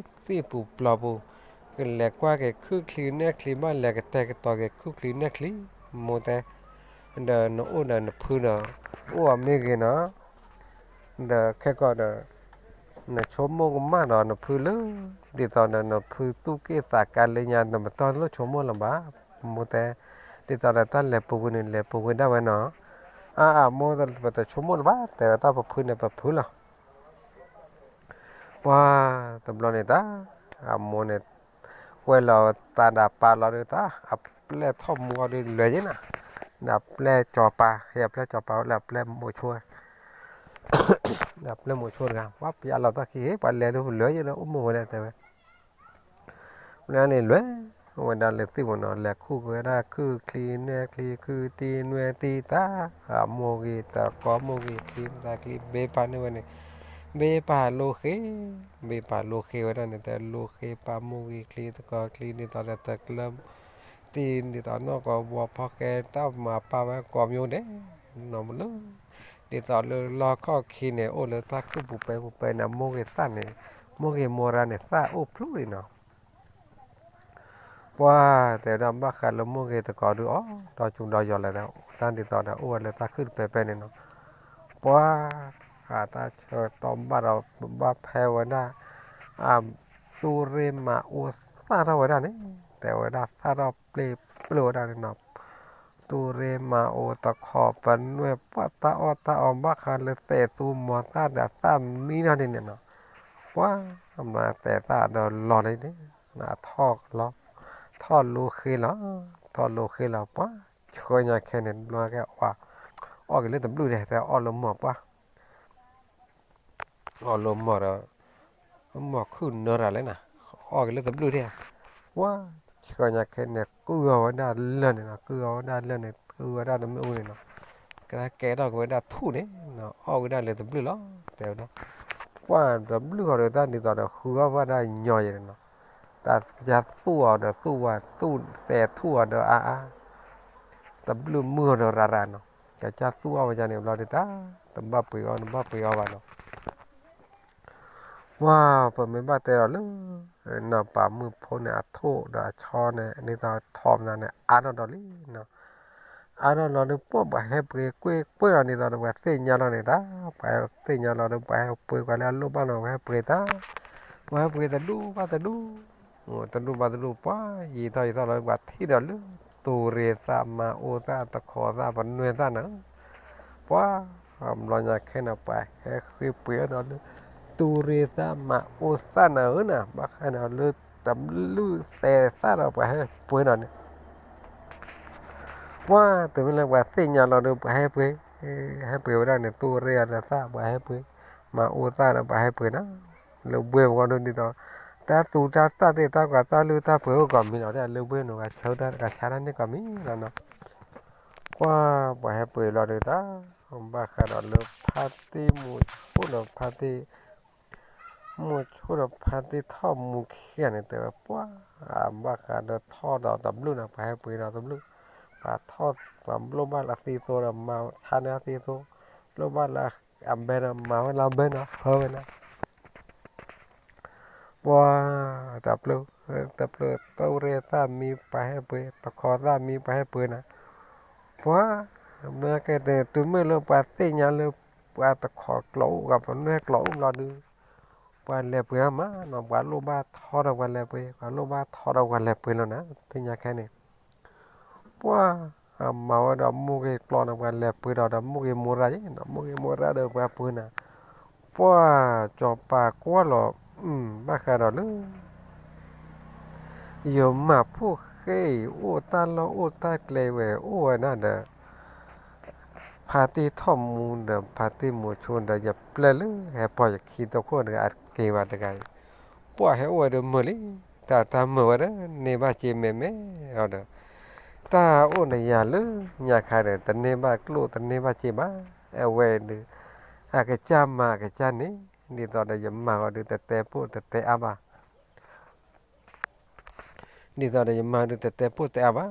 သ့ၣ်ပူၤပျီပူၤ, ကလဲၤကွၢ်က့ၤခုၣ်ချံနဲၣ်ချံ ဘၣ်လဲၤကတဲာ်ကတီၤက့ၤခုၣ်ချံနဲၣ်ချံ, မိၢ်တဲ, ဒီးနအိၣ်ဒီးနဖုဒီး အိၣ်အီၤမ့ၢ်ဂ့ၤနီၤ, ဒီးခဲကီးဒီး နဆိကမိၣ်ကမၣ်ဒီးနဖုလၢ ဒ်သိးဒီးနဖုသူၣ်က့ၣ်သးကါလၢညါ နပတီၢ်တလိၣ်ဆိကမိၣ်လၢၤဘၣ်, မိၢ်တဲ, ဒ်သိးဒီးတၢ်လဲၤပူၤကွံာ်န့ၣ် လဲၤပူၤကွံာ်ဒၣ်ဝဲနီၤ, အါအါ မိၢ်ပတဆိကမိၣ်လၢၤဘၣ် တဲဝဲတၢ်ပဖုန့ၣ်ပဖုလီၤ. ပှၤတဘျီန့ၣ်တၢ်, အမိၢ်န့ၣ် ကွဲလီၤသးဒီးပၢ်လီၤဒီးတၢ် အပျဲၢ်ထီၣ်မူအီၤဒီးလဲၤယဲနၤ, ဒီးအပျဲၢ်ကၠီၤပၤ ဟ့ၣ်အပျဲၢ်ကၠီၤပၤဝဲလၢအပျဲၢ်မိးဆိ ဒီးအပျဲၢ်မိးဆိတဂၤ ပှၤပယါလီၤတၢ်ခံ ပှၤလဲၤဒီးလဲၤယဲဒီးအိၣ်မူဝဲဒၣ်တဲဝဲ လၢန့ၣ်လဲၤဝဲဒၣ်လၢသ့ၣ်ပူၤနီၤ လဲၤခူၣ်က့ၤဝဲဒၣ်ခုၣ်ချံနဲၣ်ချံ ခုၣ်တံၢ်နွဲၣ်တံၢ်တၢ်, အမိၢ်ဂ့ၤတကိးမိၢ်ဂ့ၤချံသးချံ ဘ့ပာ်န့ၢ်ဝဲန့ၣ်, ဘ့ပာ်လိဃ့, ဘ့ပာ်လိဃ့ဝဲဒၣ်န့ၣ် တလိဃ့ပာ်မိၢ်ဂ့ၤချံသကိးချံ ဒ်သိးဒီးတကျၢ တံၢ် ဒ်သိးနီၢ်ကီးဝီၤဖီဃဲ တၢ်မၤပာ်ဝဲကိးမံၤဒဲး, နီၢ်မလၢ ဒ်သိးလၢလီၢ်ခီၣ်ခံန့ၣ် အိၣ်လၢတၢ်ခုၣ်ပူၤပဲပူၤပဲန့ၣ် မိၢ်ဂ့ၤသၣ်န့ၣ် မိၢ်ဂ့ၤမိၢ်ရါန့ၣ် သၣ်အိၣ်ဖျိလံနီၤ ပှၤတဲဝဲဒၣ်ဘၣ်ဃးလၢမိၢ်ဂ့ၤတကိးဒုးအီၣ်ဒီးစူၤဒီးယီၤလဲၣ်ဒီး တၢ်ဒ်သိးဒီးအိၣ်ဝဲလၢတၢ်ခုၣ်တပဲပဲန့ၣ်နီၤ, ပှၤ အတၢ်ဆၢကတီၢ်ဘၣ်ဒီးဘၣ်ဖဲဝဲဒၣ် အသူရ့မၤအိၣ်သၣ်ထီၣ်ဝဲဒၣ်န့ၣ် တဲဝဲဒၣ်သၣ်ထီၣ်ပျ့ၤပျိဝဲဒၣ်န့ၣ်နီၤ သူရ့မၤအိၣ်တခီပနွဲၣ်ပှၢ်တၢ်အီၣ်တၢ်အီဘၣ်ဃးလၢသဲးသူမီၤသၣ်ဒီးသၣ်မံထီၣ်ဒ်န့ၣ်နီၤ, ပှၤ မၤသဲးသၣ်ဒီးလီၤန့ၣ် ထီၣ်လီၤ ထီၣ်လိဃ့လီၤ ထီၣ်လိဃ့လီၤ ပှၤ ဆှၢညါခဲန့ၣ် ဘျီကဲ အီၣ်က့ၤလၢတဘျုးဒဲး တဲအီၣ်လၢမီၢ်ပှၢ် အီၣ်လၢမီၢ်ဒီး မီၢ်ခုၣ်နၢတၢ်လဲၣ်နၤ, အီၣ်က့ၤလၢတဘျုးဒဲး, ပှၤ ဆှၢညါခဲန့ၣ် ကုၢ်အီၤဝဲဒၣ်လၢာ်န့ၣ်နီၤ, ကုၢ်အီၤဝဲဒၣ်လၢာ်န့ၣ် ကုၢ်ဝဲဒၣ်တမ့ၣ်အူန့ၣ်နီၤ, ကဲထီၣ်က့ၤဝဲဒၣ်ထူၣ်န့ၣ်နီၤ, အီၣ်ဝဲဒၣ်လၢတဘျုးလီၤ တဲဝဲဒၣ်. ကွၢ်တဘျုးဃီဒီးတၢ်ဒ်သိးဒီး ဃုအီၣ်ဝဲဒၣ်ညီယဲန့ၣ်နီၤ, တၢ်ကစၢ်သူၣ်အီၤဒီးသူၣ်ဝါ သူၣ်တဲထူၣ်အီၤဒီးအါအါ, တဘျုးမုၢ်အီၤဒီးရၤရၤနီၤ, ကစၢ်သူၣ်အီၣ်ဝဲဒၣ်န့ၣ်ဘျီဒုးတၢ် တဘၣ်ပှ့ၤအီၣ် တဘၣ်ပှ့ၤအီၣ်ဘၣ်နီၤ. ပှၤ ပမ့ၢ်ဘၣ်တဲဒီးလၢ နီၢ်ပၤမုၣ်ဖိန့ၣ် အထိၣ်ဒီးအဆီန့ၣ် ဒ်သိးထီၣ်မနုၤန့ၣ် အါထီၣ်ဒီးလံနီၤ. အါထီၣ်လီၤဒုး ပှၢ်ပှၤဟဲပှ့ၤကွ့ၢ်ကွ့ၢ်လီၤ ဒ်သိးဒီးပှၤသ့ၣ်ညါလီၤန့ၣ်တၢ်, ပှၤသ့ၣ်ညါလီၤဒီး ပှၤဟဲပှ့ၤကွၢ်လၢအလိၣ်ဘၣ်လီၤ ပှၤဟဲပှ့ၤတၢ်, ပှၤဟဲပှ့ၤတဒူၣ်ဘၣ်တဒူၣ်, တဒူၣ်ဘၣ်တဒူၣ် ပှၤယံာ်ထီၣ်ယံာ်ထီၣ်လီၤ ပှၤထံၣ်ဒီးလၢ သူရ့သၣ် မၤအူသၣ် တခီသၣ် ပနွဲၢ်သၣ်နၤ ပှၤ ဘျီညါခဲန့ၣ် ပှၤဟဲဃ့ပှ့ၤအီၣ်ဒီးလၢ သူရ့သၣ် မၤအူသၣ်နၤဧၢနၤ, ဘၣ်ဃးဒီးလၢ တဘျုးသဲသၣ်ဒီးပှၤဟဲပှ့ၤဒီးန့ၣ် ပှၤ တုၤမ့ၢ်လၢပှၤသ့ၣ်ညါလီၤဒီး ပှၤဟဲပှ့ၤ, ဟဲပှ့ၤဝဲဒၣ်န့ၣ် သူရ့အီၤဒီးသၣ် ပှၤဟဲပှ့ၤ, မၤအူသၣ်ဒီးပှၤဟဲပှ့ၤနီၤ, လၢဘှ့ၣ်ပဂီၢ်ဒ်သိး တၢ်သူတၢ်သၣ်သ့ၣ် တၢ်ကွၢ်တၢ်လုၢ်တၢ်ပှ့ၤအိၣ်ကိးမံၤလီၤ လၢဘှ့ၣ်န့ၣ် ကဆါတၢ်န့ၣ်ကိးမံၤလီၤနီၤ. ကွၢ် ပှၤဟဲပှ့ၤလီၤဒုးတၢ်, ဘၣ်ဃးဒီးလၢဖါတံၢ်မူဆိၣ်ဒီးဖါတံၢ် မူဆိၣ်ဒီးဖါတံၢ်ထီၣ်မူခံဂၤန့ၣ် တဲဝဲပှၤ ဘၣ်ဃးဒီးထီၣ်ဒီးတဘျုးနီၤ ပှၤဟဲပှ့ၤဒီးတဘျုး, ပှၤထီၣ် ပှၤလိၣ်ဘၣ်လၢအသံသိဒီးမၤဆါန့ၢ်အသံသိ, လိၣ်ဘၣ်လၢအဘဲဒီးမၤဝဲလၢအဘဲနီၤ ဟၢဝဲနီၤ ပှၤ တၢ်ပျုၢ် တၢ်ပျုၢ် သူရ့သၣ်မံပှၤဟဲပှ့ၤ တခီသၣ်မံပှၤဟဲပှ့ၤနၤ, ပှၤ မ့ၢ်ကဲတဲ တုၤမ့ၢ်လၢပှၤသ့ၣ်ညါလၢ ပှၤတခီကျိာ်အိၣ် ပှၤပနွဲၢ်ကျိာ်အိၣ်ဘျီဒုး ပှၤလဲၤပှ့ၤအါမးနီၤ ပှၤလိၣ်ဘၣ်ထီဒီးပှၤလဲၤပှ့ၤ ပှၤလိၣ်ဘၣ်ထီဒီးပှၤလဲၤပှ့ၤလီၤနၤ သ့ၣ်ညါခဲန့ၣ် ပှၤ မၤဝဲဒီးမိၢ်ဂ့ၤကျိာ်န့ၣ် ပှၤလဲၤပှ့ၤဒီး ဒီးမိၢ်ဂ့ၤမိၢ်ရၣ်ယဲနီၤ မိၢ်ဂ့ၤမိၢ်ရၣ်ဒီးပှၤပှ့ၤနၤ, ပှၤ စီၤပၤကွၢ်လီၤ ဘၣ်ဃးဒီးလၢ ယမၤဖိၣ်ဃဲအံၤ အိၣ်တၢ်လီၢ်အိၣ်တၢ်ကျဲဝဲ အိၣ်ဝဲဒၣ်ဒီး ဖါတံၢ်ထီၣ်မူဒီး ဖါတံၢ်မူဆိဒီး ယပျဲၢ်လၢဟဲပီၢ်ယခံတခိၣ်တဂၤအက့ၤဘၣ်တဂၤအံၤ, ပှၤဟဲအိၣ်ဝဲဒီးမုာ်လံ, တၢ်တၢ်မုာ်ဝဲဒီး န့ၢ်ဘၣ်စ့မဲာ်မဲာ်ဒီး တၢ်အိၣ်နယၤလၢညါခါဒီး တန့ၢ်ဘၣ်ကျိၣ်တန့ၢ်ဘၣ်စ့ဘၣ်, အဝဲဒုး အကစၢ်မၤအကစၢ်န့ၣ် ဒ်သိးဒီးယမၤဃီဒုးတတဲပိၢ်တတဲအါဘၣ် ဒ်သိးဒီးယမၤဒုးတတဲပိၢ်တဲအါဘၣ်,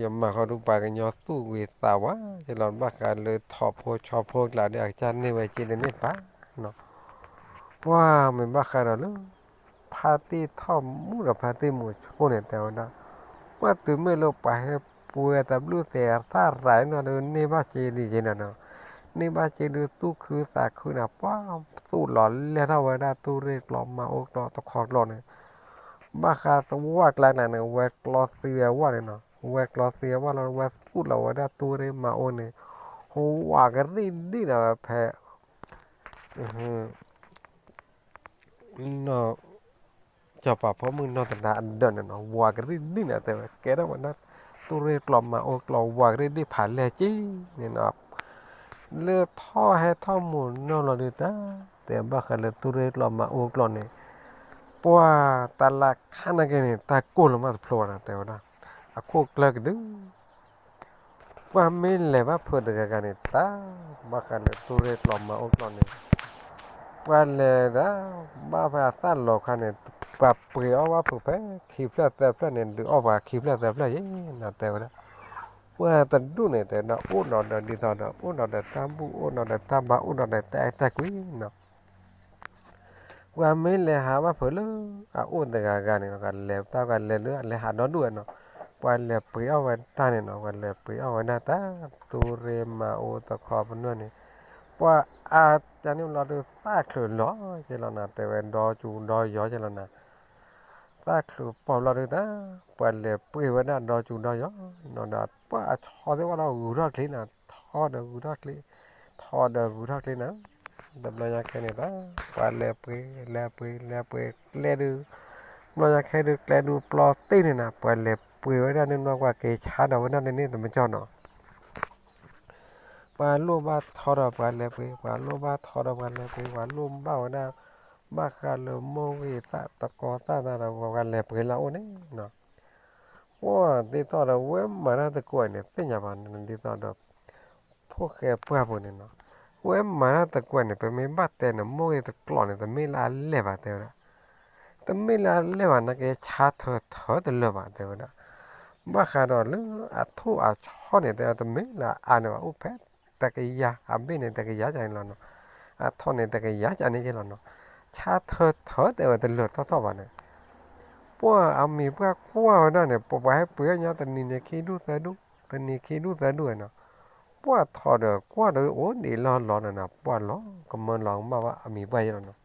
ယမၤဃီဒုးပှၤကညီသူၣ်ဂ့ၤသးဝါ ယလီၤဘၣ်ဃးလၢထီၣ်ဖိဆီဖိကျါဒီး အကစၢ်န့ၢ်ဝဲစ့တန့ၢ်ဘၣ်နီၤ, ပှၤမ့ၢ်ဘၣ်ဃးဒီးလၢ ဖါတံၢ်ထီၣ်မူဒီးဖါတံၢ်မူဆိန့ၣ် တဲဝဲဒၣ်, ပှၤတုၤမ့ၢ်လၢပှၤဟဲပှ့ၤတဘျုးသဲးသၣ်ရၤနီၤဒီး န့ၢ်ဘၣ်စ့ဒ်ယဲန့ၣ်နီၤ, န့ၢ်ဘၣ်စ့ဒုးသူၣ်ခုသးခုန့ၣ် ပှၤသူၣ်လီၤလဲၢ်ထီၣ်ဝဲဒၣ်သူၣ်ရ့ၣ်ကျိာ်မၤအိၣ်ကျိာ်တခီကျိာ်န့ၣ်, ဘၣ်ဃးသဝၣ်ကျါန့ၣ် ဝဲကျီသံဝဲဝၣ်န့ၣ်နီၤ, ဝဲကျီသံဝဲဝၣ်လီၤ ဝဲသူၣ်လီၤဝဲဒၣ်သူၣ်ရ့ၣ်မၤအိၣ်န့ၣ်, ဝးကရံၣ်ဒံၣ်န့ၣ်ဝဲဖဲ နီၢ် စီၤပၤဖိမုၣ်နီၢ်သဒါအဒၢးန့ၣ်နီၤ ဝးကရံၣ်ဒံၣ်န့ၣ် တဲဝဲကဲထီၣ်ဝဲဒၣ် သူၣ်ရ့ၣ်ကျိာ်မၤအိၣ်ကျိာ်ဝးကရံၣ်ဒံၣ်ဖးလဲၢ်က့ၤန့ၣ်နီၤ, လၢထီၣ်ဟဲထီၣ်မူၤနီၢ်လီၤဒုးတၢ် တဲဘၣ်ဃးလၢသူၣ်ရ့ၣ်ကျိာ်မၤအိၣ်ကျိာ်န့ၣ်, ပှၤတၢ်လၢခါနာ်က့န့ၣ် တၢ်ကိၢ်လီၤမးတဖျိဘၣ်နီၤ တဲဝဲဒၣ်, အခိၣ်ကျၢၢ်ကဒု ပှၤမ့ၢ်လဲၤဘၣ်ဖုးတဂၤဂၤန့ၣ် တၢ်ဘၣ်ဃးလၢသူၣ်ရ့ၣ်ကျိာ်မၤအိၣ်ကျိာ်န့ၣ်, ပှၤလဲၤဒၣ် ဘၣ်ဖဲအသၣ်လီၤခါန့ၣ် ပှၤပှ့ၤအီၣ်ဘၣ်ဖုးဖဲခံဖျၢၣ်သၢဖျၢၣ်န့ၣ် ဒုးအီၣ်ပှၤခံဖျၢၣ်သၢဖျၢၣ်ယဲနီၤ တဲဝဲဒၣ်, ပှၤတဒူၣ်န့ၣ် တဲဒၣ်အိၣ်ဒီးဒီးဒ်သိးဒီး အိၣ်ဒီးဒီးတၢ်ဘူၣ် အိၣ်ဒီးဒီးတၢ်ဘါ အိၣ်ဒီးဒီးတၢ်အဲၣ်တၢ်ကွံနီၤ ပှၤမ့ၢ်လဲၤဟးဘၣ်ဖုးလၢ အအိၣ်တဂၤဂၤန့ၣ် ကလဲၤတၢ်ကလဲၤလၢလဲၤဟးဒီဒူၣ်ဝဲနီၤ, ပှၤလဲၤပှ့ၤအီၣ်ဝဲတၢ်န့ၣ်နီၤ ပှၤလဲၤပှ့ၤအီၣ်ဝဲဒၣ်တၢ် သူၣ်ရ့ၣ်မၤအိၣ်တခီပနွဲၢ်န့ၣ်, ပှၤအါတၢ်န့ၣ်ဘျီဒုးသၣ်ချုးလီၤက့ၤလီၤနၤ တဲဝဲဒီကၠူဒီယီၤက့ၤလီၤနၤ သၣ်ချုးပီၢ်ဘျီဒုးတၢ် ပှၤလဲၤပှ့ၤဝဲဒၣ်ဒီကၠူဒီယီၤနီၤဒီး ပှၤအဆီသ့ၣ်ဝဲဒီးဂုၤထီၣ်ချ့နၤ ထီဒီးဂုၤထီၣ်ချ့ ထီဒီးဂုၤထီၣ်ချ့နၤ, တဘျီညါခဲန့ၣ်တၢ် ပှၤလဲၤပှ့ၤ လဲၤပှ့ၤ လဲၤပှ့ၤကျဲဒုး, တဘျီညါခဲဒုးကျဲဒုးပျီတ့ၢ်န့ၣ်နၤ ပှၤလဲၤပှ့ၤဝဲဒၣ်န့ၣ်နီၢ် ပှၤက့ၤဆါဒီးဝဲဒၣ်န့ၣ်န့ၣ်တမံၤကီၢ်နီၤ ပှၤလိၣ်ဘၣ်ထီဒီးပှၤလဲၤပှ့ၤ ပှၤလိၣ်ဘၣ်ထီဒီးပှၤလဲၤပှ့ၤ ပှၤလိၣ်ဘၣ်ဝဲဒၣ် ဘၣ်ဃးလၢမိၢ်ဂ့ၤသးတကီသၣ်သးဒီးပှၤလဲၤပှ့ၤလၢအအိၣ်န့ၣ်နီၤ, ပှၢ်ဒ်သိးဒီး ဝဲမၤတၢ်တကွဲးန့ၣ် သ့ၣ်ညါဘၣ်န့ၣ် ဒ်သိးဒီး ဖိၣ်ဃဲပှၢ်ဖိန့ၣ်နီၤ, ဝဲမၤတၢ်တကွဲးန့ၣ် ပမ့ၢ်ဘၣ်တဲန့ၣ် မိၢ်ဂ့ၤတကျိာ်န့ၣ် တမ့ၢ်လၢအလဲၢ်ဘၣ် တဲဝဲဒၣ်. တမ့ၢ်လၢအလဲၢ်ဘၣ် နာ်က့ ဆါထၢထၢတလၢာ်ဘၣ် တဲဝဲဒၣ်. ဘၣ်ဃးဒီးလၢအထိၣ်အဆီန့ၣ် တဲဝဲ တမ့ၢ်လၢအအါန့ၣ်ဘၣ် အိၣ်ဖဲတကယၤ အဘ့ၣ်န့ၣ် တကယၤကန့ၣ်လီၤနီၤ, အထိၣ်န့ၣ် တကယၤကန့ၣ်က့လီၤနီၤ, ဆါထၢထၢ တဲဝဲ တလၢာ်ထီၣ်ထီၣ်ဘၣ်န့ၣ် ပှၢ်အမံၤပှၢ်ကွၢ်ဝဲဒၣ်န့ၣ် ပပှၤဟဲပှ့ၤအီၣ်ညီ တနံၤန့ၣ်ခံဒူၣ်သၢဒူၣ်, တနံၤခံဒူၣ်သၢဒူၣ်ဝဲနီၤ, ပှၢ်ထီၣ်ဒီးကွၢ်ဒီးအိၣ်ဒံးလီၢ်လီၤန့ၣ်နီၤ, ပှၢ်လီၤကမၢလီၤကမၣ်ဘၣ်အမံၤပှၢ်ယဲလီၤနီၤ.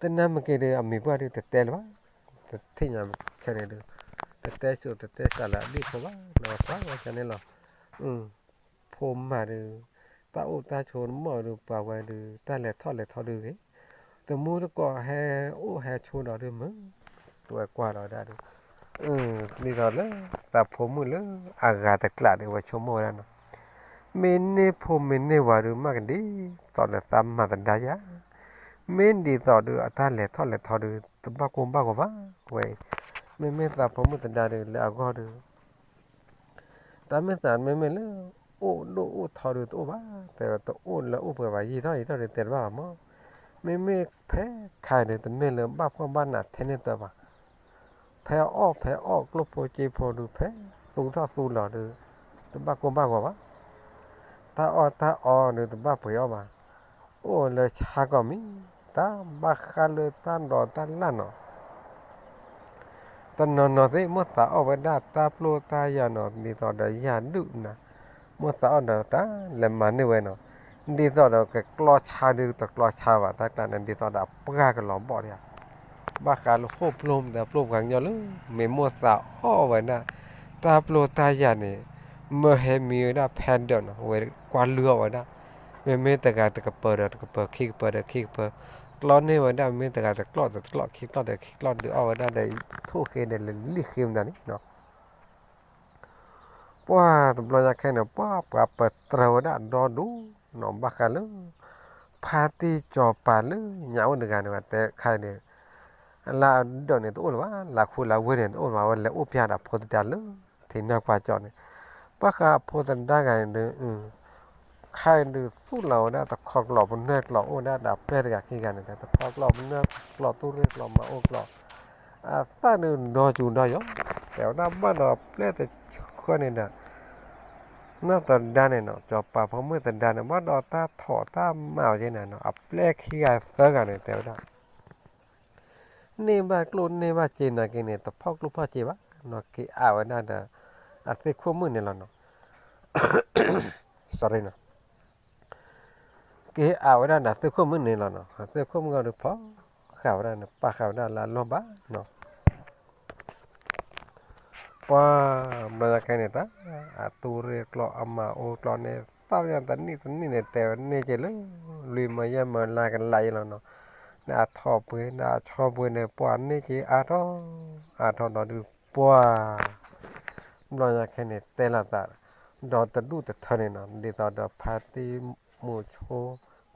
တနၤမ့ၢ်က့ၤဒီး အမံၤပှၢ်ဒုးတတဲလၢၤဘၣ်, တထံၣ်ညါခဲန့ၣ်ဒုး, တတဲစိၤတတဲစှၤလၢအဒံၣ်ဖိဘၣ်, နကွၢ်ဝဲန့ၣ်လီၤ. ဖိမါဒုး, တၢ်အိၣ်တၢ်ဆိးတမီၢ်ဒုး ပှၤဝဲဒုး တၢ်လဲၤထီၣ်လဲၤထီဒုးဂ့ၤ, တမူတကိးဟဲအိၣ်ဟဲဆိးဒီးဒုးမုာ်, ပဝဲကွၢ်ဒီးဒၣ်ဒုး, ဒ်သိးလၢ သးဖိမုၣ်လၢအဂၤတကျးဒုး ဝဲဆိကမိၣ်ဝဲဒၣ်နီၤ, မ့ၢ်န့ၢ်ဖိမ့ၢ်န့ၢ်ဝၤဒုး မ့ၢ်ကဒ်သိးဒီးသးမၤသဒါယၤ, မ့ၢ်ဒ်သိးဒုး အတၢ်လဲၤထီၣ်လဲၤထီဒုး တဘၣ်ကိၢ်ဘၣ်ဂီၤဘၣ်ဝဲ, မ့မ့ၢ်သးဖိမုၣ်သဒါဒုး လၢအဂီၢ်ဒုး တၢ်မ့ၢ်သးမ့မ့ၢ်လၢ အိၣ်ဒိၣ်အိၣ်ထီဒုးတအိၣ်ဘၣ်, တဲဝဲတအိၣ်လၢအိၣ်ပှဲၤဘၣ်, ယံာ်ထီၣ်ယံာ်ထီၣ်ဒုးတဲတဘၣ်ဘၣ်မး, မ့မ့ၢ်ဖဲခါအံၤဒုး တမ့ၢ်လၢဘၣ်ဖှီၣ်ဘၣ်နးထဲန့ၣ်တၢ်ဘၣ်, ဖဲအီၣ်ဖဲအီၣ်ကျိၣ်ဖိစ့ဖိဒုး ဖဲသူထီၣ်သူလီၤဒုး တဘၣ်ကိၢ်ဘၣ်ဂီၤဘၣ်, တၢ်အီၣ်တၢ်အီဒုးတဘၣ်ပှ့ၤအီၣ်ဘၣ်, အိၣ်လၢဆါကီၢ်မံၤ, တၢ်ဘၣ်ဃးလၢတၢ်ဒိးတၢ်လၢ်နီၤ တနီၤနီၤသ့ၣ် မိၢ်သးအီၣ်ဝဲဒၣ်တၢ်ပျိတၢ်ယၢ်နီၤ ဒ်သိးဒီးယၢ်ဒုၣ်နၤ, မိၢ်သးအီၣ်ဒီးတၢ်လဲၤမၤန့ၢ်ဝဲနီၤ, ဒ်သိးဒီးကကျီဆါဒုးတကျီဆါဘၣ် တၢ်ကျါန့ၣ် ဒ်သိးဒီးအပှၢ်ကလီၤဘီၣ်ဒံးဧါ, ဘၣ်ဃးလၢဃိၣ်ပျိၢ်မတၤပျိၢ်ပှၤကညီလၢ မ့ၢ်မိၢ်သးအီၣ်ဝဲဒၣ် တၢ်ပျိတၢ်ယၢ်န့ၣ် မၢဟဲမံဝဲဒၣ်ဖဲဒၢးနီၤ ဝဲကွၢ်လုၢ်အီၣ်ဝဲဒၣ်, မ့မ့ၢ်တဂၤတကပၤဒီးတကပၤ ခံကပၤဒီးခံကပၤ, ကျီန့ၢ်ဝဲဒၣ် မ့ၢ်တဂၤတကျီၢ်ဒီးတကျီၢ် ခံကျီၢ်ဒီးခံကျီၢ် ဒုးအီၣ်ဝဲဒၣ်ဒီး ထိၣ်ဃ့ဒီးလၢလံၣ်ဃ့မတၤန့ၣ်နီၤ, ပှၢ်တဘျီညါခဲန့ၣ် ပှၢ်ပှၤပတြၢၤဝဲဒၣ်အဒီဒူၣ်နီၤ ဘၣ်ဃးလၢ ဖါတံၢ်စီၤပၤလၢညါအိၣ်တဂၤန့ၣ် တဲခါအံၤန့ၣ် လၢအဒၢးန့ၣ်တအိၣ်လၢၤဘၣ်, လၢခူလၢဝ့ၢ်န့ၣ်တအိၣ်လၢၤဘၣ်, အဝဲလဲၤအိၣ်ဖျါဒီးအဖိသဒါလၢ ထံနၢ်ကွၢ်ကၠီန့ၣ်, ဘၣ်ဃးအဖိသဒါဂၤန့ၣ်ဒုး ခါအံၤဒုးသူၣ်လီၤဝဲဒၣ်တခီကျိာ် ပနွဲၢ်ကျိာ်အိၣ်ဒၣ်ဒီးပျဲၢ်တဂၤခံဂၤန့ၣ် တခီကျိာ်ပနွဲၢ်ကျိာ် သူၣ်ရ့ၣ်ကျိာ် မၤအိၣ်ကျိာ်, အသၣ်ဒုးဒီကၠူဒီယီၤ, တဲဝဲဒၣ်ဘၣ်ဒီးပျဲၢ်တဆှၢန့ၣ်ဒီး နီၢ်သဒါန့ၣ်နီၤ စီၤပၤဖိမုၣ်သဒါန့ၣ် ဘၣ်ဒီးတၢ်ထိးတၢ်မၤအီၤက့န့ၣ်နီၤ အပျဲၢ်ခံဂၤသၢဂၤန့ၣ် တဲဝဲဒၣ် န့ၢ်ဘၣ်ကျိၣ်န့ၢ်ဘၣ်စ့နာ်က့န့ၣ် တဖီၣ်ကျိၣ်ဖီၣ်စ့ဘၣ်နီၤ က့ၤအးဝဲဒၣ်ဒီး အသ့ၣ်ခိၣ်မုၣ်န့ၣ်လီၤနီၤ sorry နီၤ က့ၤအးဝဲဒၣ်ဒီးအသ့ၣ်ခိၣ်မုၣ်န့ၣ်လီၤနီၤ အသ့ၣ်ခိၣ်မုၣ်ဂီၢ်ဒုးဖီၣ်ဃာ်ဝဲဒၣ်န့ၣ် ပာ်ဃာ်ဝဲဒၣ်လၢအလီၢ်ဘၣ်နီၤ ပှၢ်ဘျီညါခဲန့ၣ် တၢ်အသူၣ်ရ့ၣ်ကျိာ် အမၤအိၣ်ကျိာ်န့ၣ် သၣ်ညါတနံၣ်တနံၣ်န့ၣ် တဲဝဲန့ၢ်က့ၤလၢ လွံၢ်မၢယဲၢ်မၢလါကလးအံၤလီၤနီၤ, န့ၣ်အထီၣ်ပှ့ၤ န့ၣ်အဆီပှ့ၤန့ၣ် ပှၢ်န့ၢ်က့ၤအါထီၣ် အါထီၣ်ဒီးဒုးပှၢ် ဘျီညါခဲန့ၣ် တဲလိာ်သး ဒီးတဒူၣ်တထၢန့ၣ်နီၤ ဒ်သိးဒီးဖါတံၢ်မူဆိ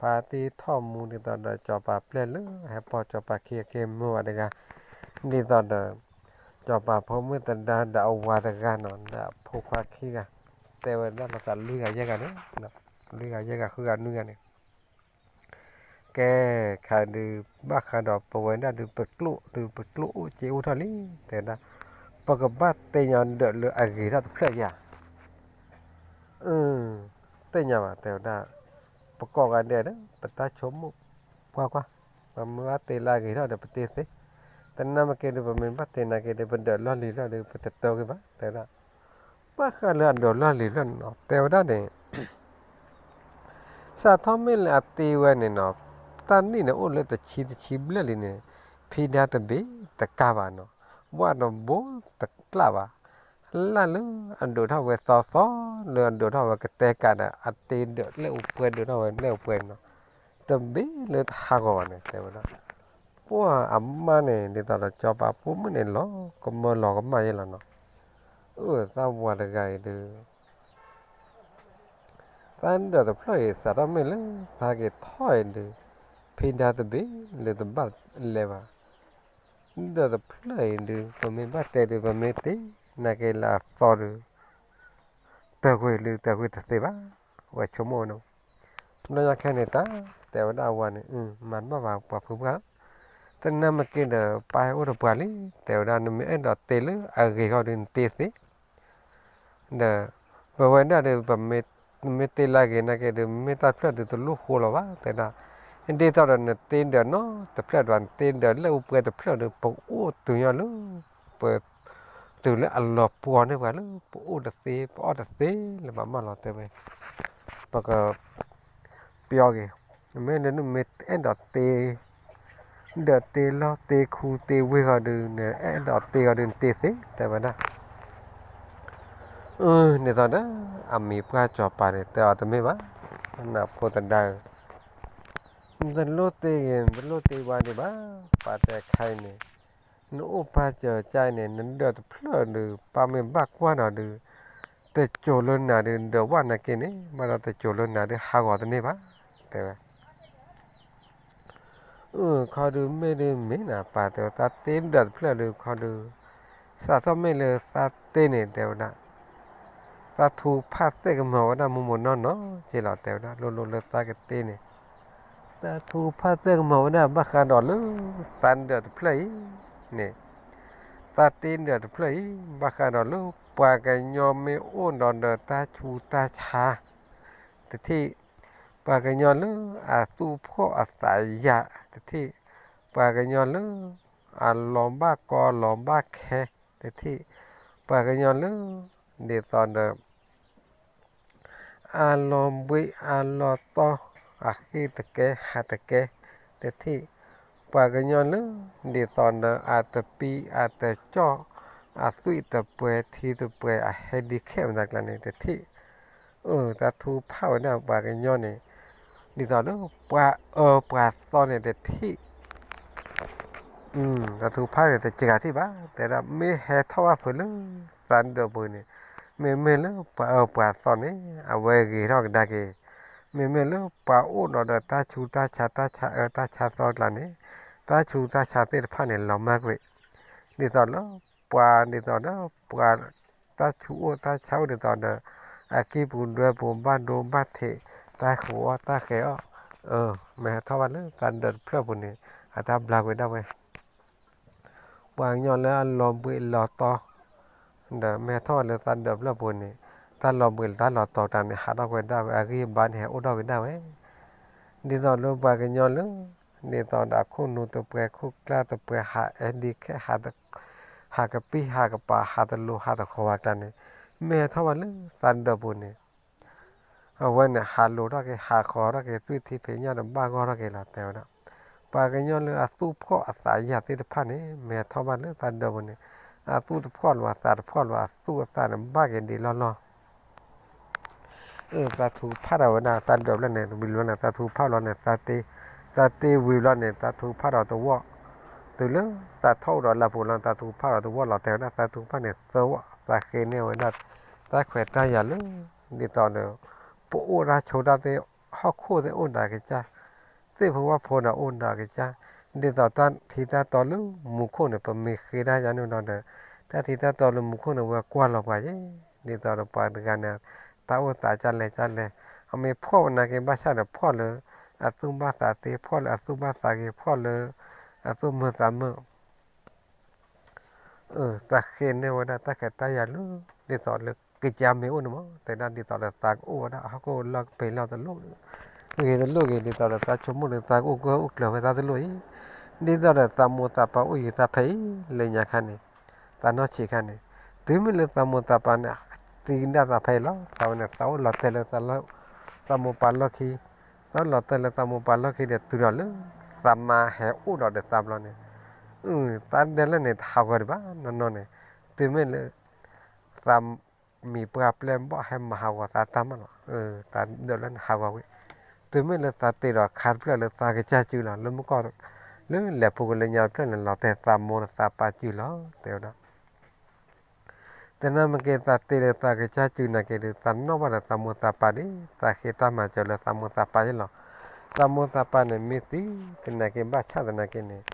ဖါတံၢ်ထီၣ်မူ ဒ်သိးဒီးစီၤပၤပျဲၢ်လၢ ဟဲပိာ်စီၤပၤခံဂၤက့ၤမုာ်ဝဲတဂၤ ဒ်သိးဒီး စီၤပၤဖိမုၣ်သဒါဒီးအဝၤတဂၤနီၤ ဒီးအဖိခွါခံဂၤ တဲဝဲဒၣ်လိာ်သးလွံၢ်ဂၤယဲၢ်ဂၤန့ၣ် လွံၢ်ဂၤယဲၢ်ဂၤဃုဂၤနွံဂၤန့ၣ် ကဲ ခါဒုး ဘၣ်ဃးဒီးပဝဲဒၣ်ဒုး ပကျိၣ်ဒုး ပကျိၣ်အိၣ်စ့အိၣ်ထီၣ်လံ တဲဝဲဒၣ် ပကဘၣ်သ့ၣ်ညါဒၢးလၢအဂ့ၤထီၣ်တဖျၢၣ်ဧါ သ့ၣ်ညါဘၣ် တဲဝဲဒၣ် ပကိးဂၤဒဲးဒီး ပတၢ်ဆိကမိၣ် ကွၢ်ကွၢ် ပမ့ၢ်ဘၣ်တ့လၢအဂ့ၤထီၣ်ဒီး ပတ့သ့, တနၤမ့ၢ်က့ၤဒီး ပမ့ၢ်ဘၣ်တ့နာ်က့ၤဒီး ပဒၢးလီၢ်လံၤလီၤဒီး ပတတၢဂ့ၤဘၣ် တဲဝဲဒၣ်, ဘၣ်ဃးလၢအဒၢးလီၢ်လံၤလီၤနီၤ တဲဝဲဒၣ်န့ၣ် စးထီၣ်မ့ၢ်လၢအတ့ဝဲန့ၣ်နီၤ, တၢ်နံၣ်န့ၣ်အိၣ်လၢတဆံတဆံဘျဲၣ်လံန့ၣ်, ဖံဒါတဘ့ၣ်တကးဘၣ်နီၤ, ဝၣ်တဘိတကျးဘၣ်, လၢ်လၢအဒိးထီၣ်ဝဲသီသီ, လၢအဒိးထီၣ်ဝဲကတဲကးဒီး အတ့ဒၢးလၢအိၣ်ပှဲၤဒၢးထီၣ်ဝဲလၢအိၣ်ပှဲၤန့ၣ်နီၤ, တဘ့ၣ်လၢတဟးဂီၤဘၣ်န့ၣ် တဲဝဲဒၣ်, ပှၢ်အမါန့ၣ် ဒ်သိးဒီးစီၤပၤဖိမုၣ်န့ၣ်လီၤကမၢလီၤကမၣ်ယဲလီၤနီၤ, အၢ သးဝၤတဂၤအံၤဒီး သးဒၢးတဖျၢၣ်အံၤ စးထီၣ်မ့ၢ်လၢသးက့ၤထီၣ်အံၤဒီး ဖံဒါတဘ့ၣ်လၢတဘၣ်လဲၤဘၣ်, ဒၢးတဖျၢၣ်အံၤဒုး ပမ့ၢ်ဘၣ်တဲဒုး ပမ့ၢ်သ့နာ်က့လၢအသီဒုး တၢၢ်ကွံာ်လၢတၢၢ်ကွံာ်တသ့ဘၣ်, ဝဲဆိကမိၣ်ဝဲန့ၣ်, ဘျီညါခဲန့ၣ်တၢ် တဲဝဲဒၣ်အဝၤန့ၣ် မၤတဘၣ်ဘၣ်ပှၤဖုပှၢ်, သနာ်က့ဒီး ပၢ်ဟဲအိၣ်တပှၤလံ, တဲဝဲဒၣ် နမ့ၢ်အဲၣ်ဒိးတ့လၢအဂ့ၤဃီဒုး နတ့သ့ ဒီး ပဝဲဒၣ်ဒီး ပမ့ၢ်တ့လၢအဂ့ၤနာ်က့ဒုး မ့ၢ်တၢ်တဖျၢၣ်ဒုးတလိၣ်ဃိလီၤဘၣ် တဲဒၣ်, ဒ်သိးဒီးနတ့ဒၢးနီတဖျၢၣ်ဒီး နတ့ဒၢးလၢအူပှဲၤတဖျၢၣ်ဒီး ပအိၣ်တုၤညီလၢ ပ တုၤလၢအလီၤပှီၤန့ၢ်ပှၤလၢ ပအိၣ်တသ့ ပအီၣ်တသ့လၢၤဘၣ်မးလီၤ တဲဝဲ, ပက ပျီက့ၤ, မ့ၢ်လၢနမ့ၢ်အဲၣ်ဒိးတ့ ဒၢးတ့လီၢ်တ့ခူတ့ဝ့ၢ်ဃီဒုး နအဲၣ်ဒိးတ့ဃီဒုး နတ့သ့ တဲဝဲဒၣ်, ဒ်သိးဒီး အမံၤပှၢ်စီၤပၤန့ၣ် တဲအီၤတမ့ၢ်ဘၣ်, နဖိသဒါဧၢ, နတလိၣ်တ့ဂ့ၤ နတလိၣ်တ့ဝါဒံးဘၣ်, ပှၤတဲခဲအံၤန့ၣ် နအိၣ်ပၢ်စၢၤကါအံၤန့ၣ် နဒၢးတဖျၢၣ်ဒုး ပၢ်မ့ၢ်ဘၣ်ကွၢ်ဒီးဒုး တစိၤလၢနၤဒုး ဒၢးဝဲနာ်က့န့ၣ် ဘၣ်ဒီးတစိၤလၢနၤဒုး ဟးဂီၤတန့ၢ်ဘၣ်, တဲဝဲ အၢ ခီဒုးမ့ၢ်ဒုးမ့ၢ်နၤ ပၢ်တဲဝဲ သးတ့ဒၢးတဖျၢၣ်ဒုး ခီဒုး သးထီၣ်မ့ၢ်လၢသးတ့န့ၣ် တဲဝဲဒၣ်, သးထူဖးသ့ၣ်ကမီၤဝဲဒၣ် မိၢ်မိၢ်နီၢ်နီၢ်က့လီၤ တဲဝဲဒၣ် လိၤလိၤလၢသးကတ့န့ၣ်, သးထူဖးသ့ၣ်ကမီၤဝဲဒၣ် ဘၣ်ဃးဒီးလၢ သးဒၢးတဖျၢၣ်အံၤန့ၣ်, သးတ့ဒၢးတဖျၢၣ်အံၤ ဘၣ်ဃးဒီးလၢ ပှၤကညီမ့ၢ်အိၣ်ဒီးဒီးတၢ်ဆူးတၢ်ဆါ တထံၣ်, ပှၤကညီလၢအသူၣ်ဖှီၣ်အသးယာ်တထံၣ်, ပှၤကညီလၢအလီၤဘၣ်ကီလီၤဘၣ်ခဲတထံၣ်, ပှၤကညီလၢ ဒ်သိးဒီး အလီၤဘှံးအလီၤတီၢ် အဃ့တကဲဟးတကဲတထံၣ်, ပှၤကညီလၢ ဒ်သိးဒီးအတပံအတကၠီၣ် အသွံၣ်တပှဲၤထံတပှဲၤ အဟဲဒံခဲမတၤကျါန့ၣ်တထံၣ်, အၢ သးထူဖးဝဲဒၣ်ပှၤကညီန့ၣ် ဒ်သိးလၢပှၤအၢပှၤသီန့ၣ်တထံၣ် သးထူဖးန့ၣ်တစှၤထံၣ်ဘၣ် တဲဒၣ် မ့ၢ်ဟဲထီၣ်ဘၣ်ဖုးလၢ သးဒၢးပူၤန့ၣ်, မ့မ့ၢ်လၢပှၤအၢပှၤသီန့ၣ် အဝဲဂ့ၤထီၣ်ကဒါက့ၤ, မ့မ့ၢ်လၢပှၤအိၣ်ဒီးဒီးတၢ်ဆူးတၢ်ဆါ တၢ်ဆါအၢတၢ်ဆါသီကျါန့ၣ်, တၢ်ဆူးတၢ်ဆါသ့ၣ်တဖၣ်န့ၣ် လီၤမၢ်ကွံာ်, ဒ်သိးလၢ ပှၤဒ်သိးဒီး ပှၤတၢ်ဆူးအိၣ်တၢ်ဆါအိၣ်ဒ်သိးဒီး အကံၢ်ပူၤဒွဲပူၤ ဘၣ်ဒိဘၣ်ထံး တၢ်ဃူအီၣ်တၢ်ဃဲၤအီၣ်, မ့ၢ်ဟဲထီၣ်ဘၣ်လၢသးဒၢးတဖျၢၣ်ပူၤန့ၣ် အတၢ်ဘျါကွံာ်ဒၣ်ဝဲ, ပှၤကညီလၢအလီၤဘှံးလီၤတီၢ် ဒီးမ့ၢ်ဟဲထီၣ်လၢသးဒၢးတဖျၢၣ်ပူၤန့ၣ် တၢ်လီၤဘှံးတၢ်လီၤတီၢ်တၢ်န့ၣ် ဟးထီၣ်ကွံာ်ဒၣ်ဝဲ အဂံၢ်အဘါန့ၣ် ဟဲအိၣ်ထီၣ်ကွံာ်ဒၣ်ဝဲ, ဒ်သိးလၢပှၤကညီလၢ ဒ်သိးဒီးအခိၣ်နူာ်တပှဲၤ ခိၣ်ကျၢ်တပှဲၤ ဟးအဲၣ်ဒံခဲ ဟးကပံၢ်ဟးကပၤ ဟးတလိၤဟးတဃီၤဝဲကျါန့ၣ်, မ့ၢ်ဟဲထီၣ်ဘၣ်လၢသးဒၢးပူၤန့ၣ် အဝဲန့ၣ် ဟးလိၤထီၣ်က့ၤ ဟးဃီၤထီၣ်က့ၤ သွံၣ်ထံဖံးညၣ်တဘၣ်ဂီၢ်ထီၣ်က့ၤလီၤ တဲဝဲဒၣ်, ပှၤကညီလၢအသူၣ်ဖှီၣ်အသးယာ်သ့ၣ်တဖၣ်န့ၣ် မ့ၢ်ဟဲထီၣ်ဘၣ်လၢသးဒၢးပူၤန့ၣ် အသူၣ်တဖှီၣ်လီၤ အသးတဖှီၣ်လီၤ အသူၣ်အသးန့ၣ်ဘၣ်က့ၤဒံးလီၢ်လီၢ် အၢ သးထူဖးထီၣ်ဝဲဒၣ်သးဒၢးဘျီန့ၣ် ဝံၤဘျီန့ၣ် သးထူဖးဘျီန့ၣ် သးတ့, သးတ့ဝံၤဘျီန့ၣ် သးထူဖးထီၣ်တဝီၢ်, တုၤလၢသးထီၣ်အိၣ်ဒီးလၢပူၤလီၤ သးထူဖးထီၣ်တဝီၢ်လီၤ တဲဝဲဒၣ် သးထူဖးန့ၣ်သၢဝီၢ် သးဃ့န့ၢ်ဝဲဒၣ် တၢ်ခွဲးတၢ်ယာ်လၢ ဒ်သိးဒီး ပအိၣ်တၢ်ဆိးတၢ်သ့ၣ် ဟီၣ်ခိၣ်သ့ၣ်အိၣ်ဒီးကစၢ် သ့ၣ်ဖိဝၣ်ဖိဒီးအိၣ်ဒီးကစၢ်, ဒ်သိးတၢ်ထံတၢ်တီလၢမူခိၣ်န့ၣ် ပမ့ၢ်ဃ့တၢ်ယါန့ၣ်ဒီး တၢ်ထံတၢ်တီလၢမူခိၣ်န့ၣ် ဝဲကွၢ်လီၤပှၤယဲ, ဒ်သိးဒီးပှၤတဂၤန့ၣ် တၢ်အိၣ်သးကၢ်လဲၣ်ကၢ်လဲၣ်, အမ့ၢ်ဖှီၣ်ဝဲနာ်က့ဘၣ်ဆၣ်ဒီး ဖှီၣ်လၢအသူၣ်ဘၣ်သးသ့, ဖှီၣ်လၢအသူၣ်ဘၣ်သးဂ့ၤ, ဖှီၣ်လၢအသူၣ်မုာ်သးမုာ် သးဃ့န့ၢ်ဝဲဒၣ်တၢ်ခွဲးတၢ်ယာ်လၢ ဒ်သိးလၢကစၢ်မ့ၢ်အိၣ်န့ၣ်မး တဲဒၣ်ဒ်သိးလၢသးကအိၣ်ဝဲဒၣ်ဟီၣ်ခိၣ်လီၢ်ကပ့ၤလီၢ်တလိၣ် ဂ့ၤတလိၣ်ဂ့ၤ ဒ်သိးလၢသးဆိကမိၣ်လၢသးကအိၣ်ကအိၣ်ကျၢၤဝဲသးတလိၣ်အံၤ, ဒ်သိးဒီးသးမိၢ်သးပၢ်အိၣ်ယံၤသးဖဲအံၤ လၢညါခါန့ၣ်, သးနီၢ်ဆံးခါန့ၣ်, တုၤမ့ၢ်လၢသးမိၢ်သးပၢ်န့ၣ် သံကဒါသးဖဲအံၤလီၤ. သးဝဲန့ၣ် သးအိၣ်လီၤတဲာ်လၢ သးမိၢ်ပၢ်လီၢ်ခံ, သးအိၣ်လီၤတဲာ်လၢသးမိၢ်ပၢ်လီၢ်ခံဒီး တုၤဒီးလၢ သးမါဟဲအိၣ်ဒီးဒီးသးဘျီန့ၣ်, သးဒၢးလၢန့ၣ် တဟးဂီၤဒံးဘၣ်နီၢ်နီၢ်န့ၣ်, တုၤမ့ၢ်လၢ သးမံၤပှၢ်ပျဲၢ်ဘီၣ်ဟဲမၤဟးဂီၤသးတၢ်မးလီၤ. သးဒၢးလၢန့ၣ်ဟးဂီၤဝံၤ, တုၤမ့ၢ်လၢသးတ့ဒီးခါတဖျၢၣ်လၢသးကစၢ်စုလီၤ. လၢမုၢ်ကီၢ် လၢလဲၤပူၤကလၢညါတဖျၢၣ်န့ၣ် လီၤတဲာ်သးမိၢ်သးပၢ်စုလီၤ တဲဝဲဒၣ် သနာ်က့ သးတ့လၢသးကစၢ်စုနာ်က့ဒီး သးနီၣ်ဘၣ်ဒီးသးမိၢ်သးပၢ်ဒီး သးဃ့တၢ်မၤစၢၤလၢသးမိၢ်သးပၢ်ယဲလီၤ. သးမိၢ်သးပၢ်န့ၣ် မ့ၢ်သံသနာ်က့ ဘၣ်ဆၣ်သနာ်က့န့ၣ်,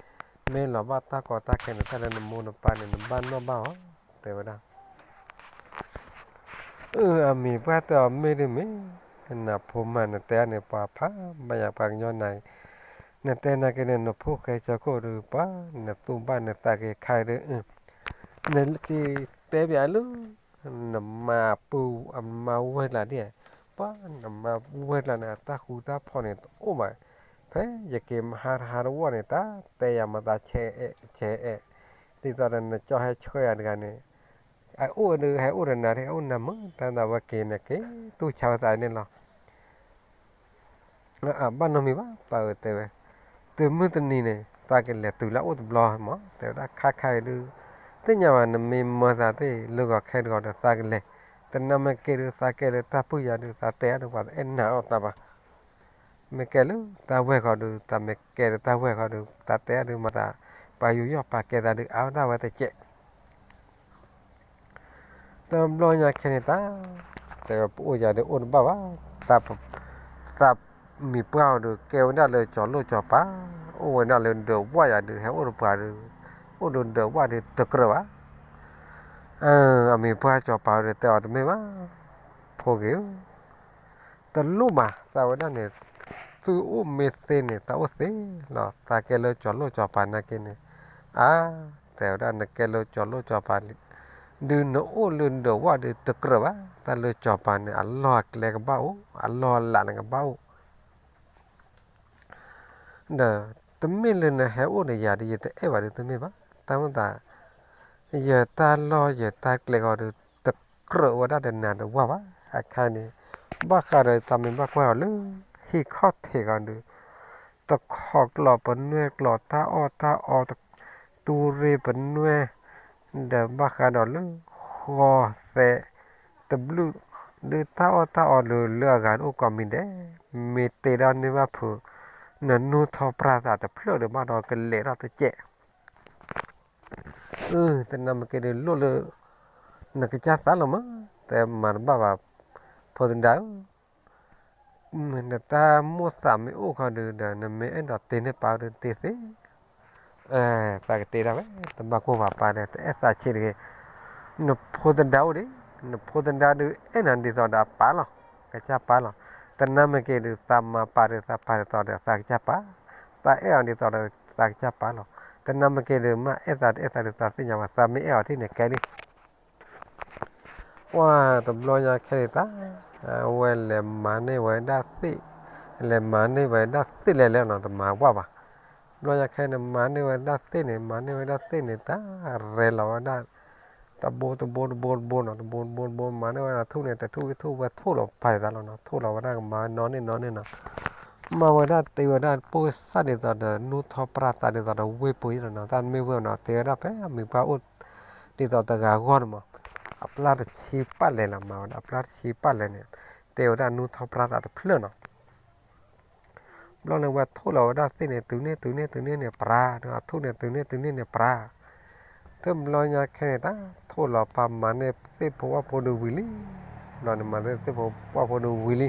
မ့ၢ်လီၤဘၣ်တၢ်ကီတၢ်ခဲန့ၣ် တၢ်လၢနမိၢ်နပၢ်န့ၣ် နဘၣ်နီၣ်ဘၣ်အီၤ တဲဝဲဒၣ်. အၢ အမံၤပှၢ်တဲအီၤ မ့ၢ်ဒ်မ့ၢ်, နဖိမး နတဲန့ၣ် ပှၤဖးဘၣ်ယၤ ပှၤကညီနၤ, နတဲနာ်က့န့ၣ် နဖိၣ်ဃဲကၠီခိၣ်ဒုး ပှၤ နသူၣ်ဘၣ်နသးက့ၤခါဒုး နက့ၤတဲပၠးလၢ နမၤပူၤအမၤဝဲၢ်ကျါဒ်, ပှၤနမၤဝဲၢ်ကျါန့ၣ် အတၢ်ဃူတၢ်ဖိးန့ၣ်တအိၣ်ဘၣ်, ဖဲယက့ၤမဟါတဟါတဝီန့ၣ် တၢ်တဲယၤမၤသးဆဲးအဲၣ်ဆဲးအဲၣ်, ဒ်သိးဒီးနကၠီဟဲဆှၢယၤတဂၤန့ၣ်, အအိၣ်ဒုးဟဲအိၣ်ဒီးနၤ အိၣ်နၤမုာ် တၢ်သးဝဲက့ၤန့ၣ်က့ၤ တူၢ်ဆါဝဲသးန့ၣ်လီၤ. အဘၣ်နီတမံၤဘၣ် ပၢ်ဧၢ တဲဝဲ, တုၤမုၢ်တနံၤန့ၣ် သးကလဲၤတုၤလၢအအိၣ်တဘျီမး တဲဝဲဒၣ် ခါခါအံၤဒုး သ့ၣ်ညါဘၣ် နမ့ၢ်မၢသးသ့ၣ် လၢဂီၤခဲတဂီၤဒီးသးကလဲၤ, တနၤမ့ၢ်ကဲဒုး သးကဲလၢတၢ်ပုၢ်ယၤဒုး သးတဲအါဒုး ပှၤတအဲၣ်နာ်အီၤသးဘၣ်. မ့ၢ်ကဲလၢတၢ်ဝဲၢ်ဃီဒုး သးမ့ၢ်ကဲလၢတၢ်ဝဲၢ်ဃီဒုး သးတဲအါဒုးမၤသး ပှၤယူးယီၣ်ပာ်ကဲသးဒုး အါဒၣ်ဝဲတကဲး တဘျီညါခဲန့ၣ်တၢ်, တဲဝဲပအိၣ်ယၤဒုးအိၣ်တဘၣ်ဘၣ်, သးမံၤပှၢ်အီၤဒုး ကဲဝဲဒၣ်လၢကၠီၤလိၣ်ကၠီၤပၤ, အိၣ်ဝဲဒၣ်လၢဒၢးဝၣ်ယၤဒုး ဟဲအိၣ်တပှၤဒုး, အိၣ်ဒုးဒၢးဝၣ်ဒုးတကြၢးဘၣ်. အမံၤပှၢ်ကၠီၤပၤဒုးတဲအီၤတမ့ၢ်ဘၣ်, ဖိဂ့ၤဧၢ တလိၣ်ဘၣ် သးဝဲဒၣ်န့ၣ်, သုအိၣ်မ့ၢ်သ့န့ၣ် သးအိၣ်သ့လီၤ, သးကဲလၢကၠီၤလိၣ်ကၠီၤပၤနာ်က့န့ၣ်, အါ, တဲဝဲဒၣ်နကဲလၢကၠီၤလိၣ်ကၠီၤပၤလံ, ဒုးနအိၣ်လၢဒၢးဝၣ်ဒုးတကြၢးဘၣ်, တၢ်လၢကၠီၤပၤန့ၣ် အလီၢ်အကျဲကဘၣ်အိၣ်, အလီၢ်အလးန့ၣ်ကဘၣ်အိၣ် ဒီးတမ့ၢ်လၢနဟဲအိၣ်ဒီးယၤဒီး ယတအဲၣ်ဘၣ်ဒုးတမ့ၢ်ဘၣ်, တၢ်မ့ၢ်သး ယတၢ်လီၢ်ယတၢ်ကျဲဃီဒုး တကြၢးဝဲဒၣ်ဒီးနၤဒီးဝၣ်ဘၣ်, အခါန့ၣ် ဘၣ်ဃးဒီးသးမ့ၢ်ဘၣ်ကွၢ်အီၤလၢ ဟံၣ်ခီၣ်ထံးဃီဒုး တခီကျီၢ်ပနွဲၢ်ကျီၢ်တၢ်အီၣ်တၢ်အီ တူရ့ပနွဲၢ် ဒီးဘၣ်ဃးဒီးလၢ ဃီသဲးတဘျုး ဒုးတၢ်အီၣ်တၢ်အီဒုးလၢအဂၤဒုးအိၣ်ကိးမံၤဒဲး, မ့ၢ်တ့ထီၣ်န့ၢ်ဘၣ်ဖုး နနူၢ်ထီၣ်ပြၢ်သးတဖျၢၣ်ဒီးဘၣ်ဒီးကလဲၤထီၣ်တကဲး အၢ တနၤမ့ၢ်က့ၤဒုးလိၣ်လၢ နကစၢ်သးလီၤမး, တဲမၤတဘၣ်ဘၣ် ဖိသဒါဧၢ, နတၢ်မိၣ်သးမ့ၢ်အိၣ်ခီဒုးဒီး နမ့ၢ်အဲၣ်ဒိးတ့န့ၢ်ပၢ်ဒုးတ့သ့, သးကတ့ဒၣ်ဝဲ တဘၣ်ကိၢ်ပၤပၢ်ဒီး တအဲၣ်သးဆံးတဂ့ၤ, နဖိသဒါအိၣ်ဒံး, နဖိသဒါဒုးအဲၣ်နၤဒ်သိးဒီးအပၢ်လီၤ, ကစၢ်ပၢ်လီၤ, တနၤမ့ၢ်က့ၤဒုး သးမၤပၢ်ဒုး သးပၢ်ဒ်သိးဒီးသးကစၢ်ပၢ်, သးအဲၣ်အီၤဒ်သိးဒီးသးကစၢ်ပၢ်လီၤ, တနၤမ့ၢ်က့ၤဒုး မ့ၢ်အဲၣ်သးတအဲၣ်သးဒုး သးသ့ၣ်ညါဘၣ်, သးမ့ၢ်အဲၣ်အီၤထံၣ်န့ၣ်ကဲလံ ပှၤတဘျီညါခဲန့ၣ်တၢ်, အဝဲလဲၤမၤန့ၢ်ဝဲဒၣ်သ့ၣ်, လဲၤမၤန့ၢ်ဝဲဒၣ်သ့ၣ်လဲၤလဲၤနီၤ တမၤဝဲဘၣ်, တဘျီညါခဲန့ၣ် မၤန့ၢ်ဝဲဒၣ်သ့ၣ်န့ၣ် မၤန့ၢ်ဝဲဒၣ်သ့ၣ်န့ၣ် တၢ်ရဲလီၤဝဲဒၣ်, တဘိတဘိတဘိတဘိနီၤ တဘိတဘိတဘိ မၤန့ၢ်ဝဲဒၣ်ထူၣ်န့ၣ် တထူၣ်ဝံၤထူၣ်ဝဲထိၣ်လီၤပာ်ဒ်သးလီၤနီၤ ထိၣ်လီၤဝဲဒၣ်ကမၤနီၢ်န့ၢ်နီၢ်န့ၢ်နီၤ မၤဝဲဒၣ်တ့ဝဲဒၣ်ပိၢ်စၢ်ဒ်သိးဒီး နူၢ်ထီၣ်ပြၢ်သးဒ်သိးဒီးဝ့ၢ်ပူၤအံၤလီၤနီၤ တၢ်မ့ၢ်ဝဲနီၤ တ့ဝဲဒၣ်ဖဲအမံၤပှၢ်အိၣ်ဒ်သိးတဂၤအဂီၢ်န့ၣ်မး, အပျၢ်တဆံပၣ်လဲၣ်လီၤ မၤဝဲဒၣ်အပျၢ်တဆံပၣ်လဲၣ်န့ၣ်, တ့ဝဲဒၣ်နူၢ်ထီၣ်ပြၢ်သးတဖျၢၣ်နီၤ ဘျီန့ၣ်ဝဲထိၣ်လီၤဝဲဒၣ်သ့ၣ်န့ၣ် တုၤန့ၢ်တုၤန့ၢ်တုၤန့ၢ်န့ၣ် ပြၤ, ဒီးအထူၣ်န့ၣ်တုၤန့ၢ်တုၤန့ၢ်န့ၣ် ပြၤ, တဘျီညါခဲန့ၣ်တၢ် ထိၣ်လီၤပာ်မၤန့ၢ်သ့ၣ်ဖိဝၣ်ဖိဒုးဝံၤလံ, ဘျီန့ၣ်မၤန့ၢ်သ့ၣ်ဖိဝၣ်ဖိဒုးဝံၤလံ, ဘျီ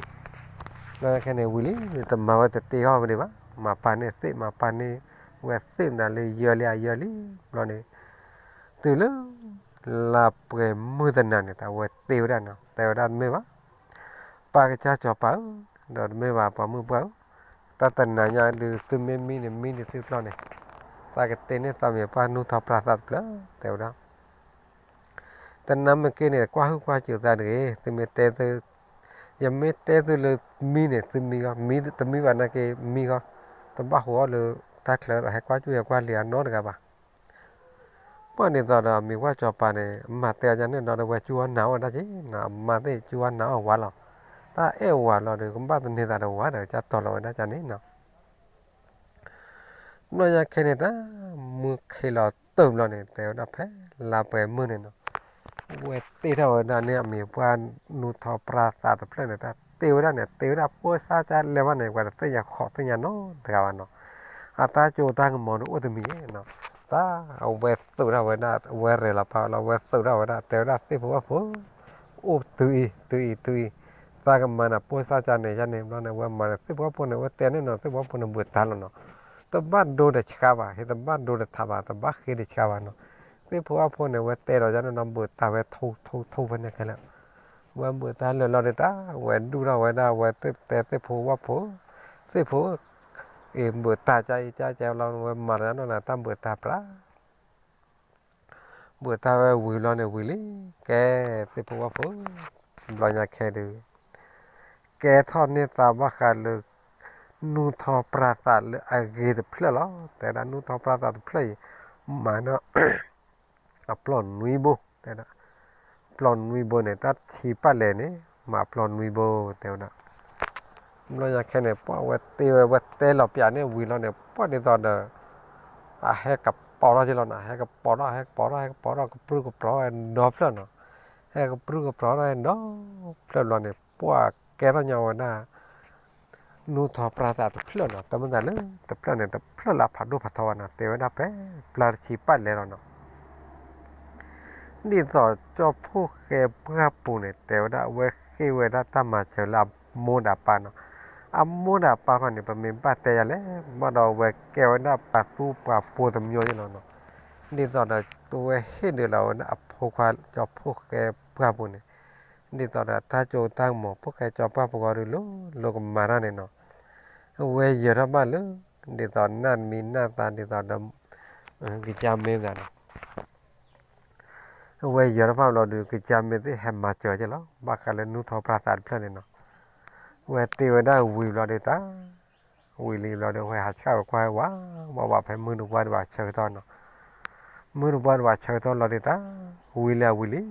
ညါခဲန့ၣ်ဝံၤလံ တမၤဝဲတတ့အီၣ်ဝဲဒံးဘၣ်, မၤပာ်န့ၢ်သ့ၣ် မၤပာ်န့ၢ်ဝဲသ့ၣ်မတၤလၢယၢလံအယၢလံ, ဘျီန့ၣ် တုၤလၢ လါပှဲၤမုၢ်တနၤန့ၣ် တၢ်ဝဲတ့ဝဲဒၣ်နီၤ တဲဝဲဒၣ်တမ့ၢ်ဘၣ် ပၢ်ကစၢ်စီၤပၤဧၢ, ဒီးတမ့ၢ်ဘၣ်ပှၤမုၣ်ပှၢ်ဧၢ, တၢ်တနၤညါဒုးသုမ့ၢ်မံန့ၣ် မံန့ၣ်သုဖျီန့ၣ်, သးကတ့န့ၢ်သးမံၤပှၢ်နူၢ်ထီၣ်ပြၢ်သးတဖျၢၣ် တဲဝဲဒၣ်, တနၤမ့ၢ်က့ၤန့ၣ် ကွၢ်ဟုၣ်ကွၢ်စၢၤသးတဂ့ၤ, သုမ့ၢ်တဲသု, ယမ့ၢ်တဲသုလၢမံန့ၣ် သုမံဂီၢ်, မံတမံဘၣ်နာ်က့မံဂီၢ်, တဘၣ်ဟူးအီၣ်လၢတၢ်ချၢဒီးဟဲကွၢ်ကူၣ်ဟဲကွၢ်လံၤအနီတဂၤဘၣ် ပှၤဒ်သိးဒီးမံၤဝၣ်စီၤပၤန့ၣ် မၤတဲအီၤဒ်န့ၣ်ဒီးဝဲကူၣ်အီၣ်နၤအီၣ်ဝဲဒၣ်က့ၤနီၤ, အမါသ့ၣ်ကူၣ်အီၣ်နၤအီၣ်ဝဲလီၤ, တၢ်အဲၣ်ဝဲလီၤဒီး ကဘၣ်သန့ၤသးဒီးဝဲဒီး ကၢ်တီၤလီၤဝဲဒၣ်ကန့ၣ်နီၤ, ဘျီညါခဲန့ၣ်တၢ် မုၢ်ခ့လီၤတၢၢ်ဘျီန့ၣ် တဲဝဲဒၣ်ဖဲလါပှဲၤမုၢ်န့ၣ်နီၤ ဝဲတ့ထီၣ်ဝဲဒၣ်န့ၣ် အမံၤပှၢ်နူၢ်ထီၣ်ပြၢ်သးတဖျၢၣ်န့ၣ် တၢ်တ့ဝဲဒၣ်န့ၣ် တ့ဝဲဒၣ်ပိၢ်စၢ်ကၢ်လဲၢ်ဘၣ်န့ၣ် ပှၤတသ့ၣ်ညါဃီးသ့ၣ်ညါနီတဂၤဘၣ်နီၤ, အတၢ်ကၠိတၢ်ကမီၤဒုးအိၣ်တမံၤနီၤ, တၢ်အဝဲသုးထီၣ်ဝဲဒၣ် အဝဲရဲၣ်လီၤပာ်လီၤ အဝဲသုးထီၣ်ဝဲဒၣ် တဲဝဲဒၣ်သ့ၣ်ဖိဝၣ်ဖိ အိၣ်တုၤအံၤ တုၤအံၤ တုၤအံၤ, သးကမၤနၤပိၢ်စၢ်ကၢ်န့ၣ် ယၤန့ၣ်ဘျီန့ၣ် အဝဲမၤန့ၣ်သ့ၣ်ဖိဝၣ်ဖိန့ၣ် အဝဲတဲန့ၣ်နီၤ သ့ၣ်ဖိဝၣ်ဖိန့ၣ်ဘှံးတၢ်လီၤနီၤ, တဘၣ်ဒိဒီးဆှါဘၣ်, ဟ့ၣ်တဘၣ်ဒိဒီးထးဘၣ်, တဘၣ်ဃ့ဒီးဆှါဘၣ်နီၤ. သ့ၣ်ဖိဝၣ်ဖိန့ၣ် ဝဲတဲဒီးယၤန့ၣ်နီၤ ဘုးတၢ်ဝဲထိထိထိဖဲန့ၣ်ခဲလၢာ်. ဝဲဘုးတၢ်လၢာ်လီၤဒုးတၢ် ဝဲဒူၣ်ထီၣ်ဝဲဒၣ် ဝဲသ့ၣ်တဲသ့ၣ်ဖိဝၣ်ဖိ, သ့ၣ်ဖိ, အ့ၣ် ဘုးတၢ်ကါအံၤကါကဲလီၤ ဝဲမၤလီၤယၤနီၤ တၢ်ဘုးတၢ်ပြး ဘုးတၢ်ဝဲဝံၤလီၤန့ၣ်ဝံၤလံ, ကဲသ့ၣ်ဖိဝၣ်ဖိ, ဘျီညါခဲဒုး ကဲထီၣ်န့ၢ်သးဘၣ်ဃးလၢ နူၢ်ထီၣ်ပြၢ်သးလၢအဂ့ၤတဖျၢၣ်လီၤ. တဲဒၣ်နူၢ်ထီၣ်ပြၢ်သးတဖျၢၣ်အံၤ မၤဒီး အပျီၢ်နွံဘိ, တဲဒၣ် ပျီၢ်နွံဘိန့ၣ် တၢ်ဆံးပာ်လဲၣ်န့ၣ် မၤပျီၢ်နွံဘိ တဲဝဲဒၣ်. ဘျီညါခဲန့ၣ် ပှၤဝဲတ့ဝဲ ဝဲတဲလီၤပၠးန့ၣ်ဝံၤလီၤန့ၣ် ပှၤဒ်သိးဒီး အဟဲကပီၤထီၣ်က့လီၤနီၤ, ဟဲကပီၤထီၣ် ဟဲကပီၤထီၣ် ဟဲကပီၤထီၣ် ကပြုၢ်ကပြီၤဝဲဒီဖျၢၣ်နီၤ, ဟဲကပြုၢ်ကပြီၤထီၣ်ဝဲဒီဖျၢၣ်ဘျီန့ၣ် ပှၤကဲထီၣ်ညီဝဲဒၣ် နူၢ်ထီၣ်ပြၢ်သးတဖျၢၣ်နီၤ, တမ့ၢ်တၢ်လၢတဖျၢၣ်န့ၣ် တဖျၢၣ်လၢအဖးဒိၣ်ဖးထီဝဲနီၤ, တဲဝဲဒၣ်ဖဲပျၢ်တဆံးပာ်လဲၣ်လီၤနီၤ. ဒ်သိးကၠီဖှိၣ်ဃဲပှၢ်ပူၤန့ၣ် တဲဝဲဒၣ် အဝဲဃ့ၢ်ဝဲဒၣ်တၢ်မၤစၢၤလၢအမိၢ်ဒီးအပၢ်နီၤ. အမိၢ်ဒီးအပၢ်ခီန့ၣ် ပမ့ၢ်ဘၣ်တဲယၤလဲၣ်, ဘၣ်ဒီးအဝဲကဲဝဲဒၣ်ပှၤသူပှၤပိာ်တမံၤယဲလီၤနီၤ. ဒ်သိးဒီးအဝဲဟ့ၣ်ဒုးလီၤဝဲဒၣ်အဖိခွါကၠီဖှိၣ်ဃဲပှၢ်ပူၤန့ၣ်, ဒ်သိးဒီးတၢ်စိတၢ်ကမီၤ ဖိၣ်ဃဲကၠီပှၢ်ပူၤဂီၢ်ဒုးလိၤလိၤကမၤတၢ်န့ၣ်နီၤ. အဝဲယၢၤထီၣ်ဘၣ်လၢ ဒ်သိးနၢ်မံၤနၢ်သး ဒ်သိးဒီး ကစၢ်မ့ၢ်ဂၤနီၤ. အဝဲယၢၤထီၣ်ဘၣ်လီၤဒုး ကစၢ်မ့ၢ်သ့ၣ်ဟဲမၤစၢၤက့လီၤ ဘၣ်ဃးလၢနူၢ်ထီၣ်ပြၢ်သးတဖျၢၣ်န့ၣ်နီၤ. ဝဲတ့ဝဲဒၣ်ဝံၤဘျီဒုးတၢ်, ဝံၤလံဘျီဒုး ဝဲဟးဆှၣ်ဝဲကွၢ်ဝဲဝးဝးဖဲမုၢ်တဝါဒံးဘၣ်ဆၢကတီၢ်နီၤ. မုၢ်တဝါဒံးဘၣ်ဆၢကတီၢ်လီၤဒုးတၢ်, ဝံၤလံဝံၤလံ,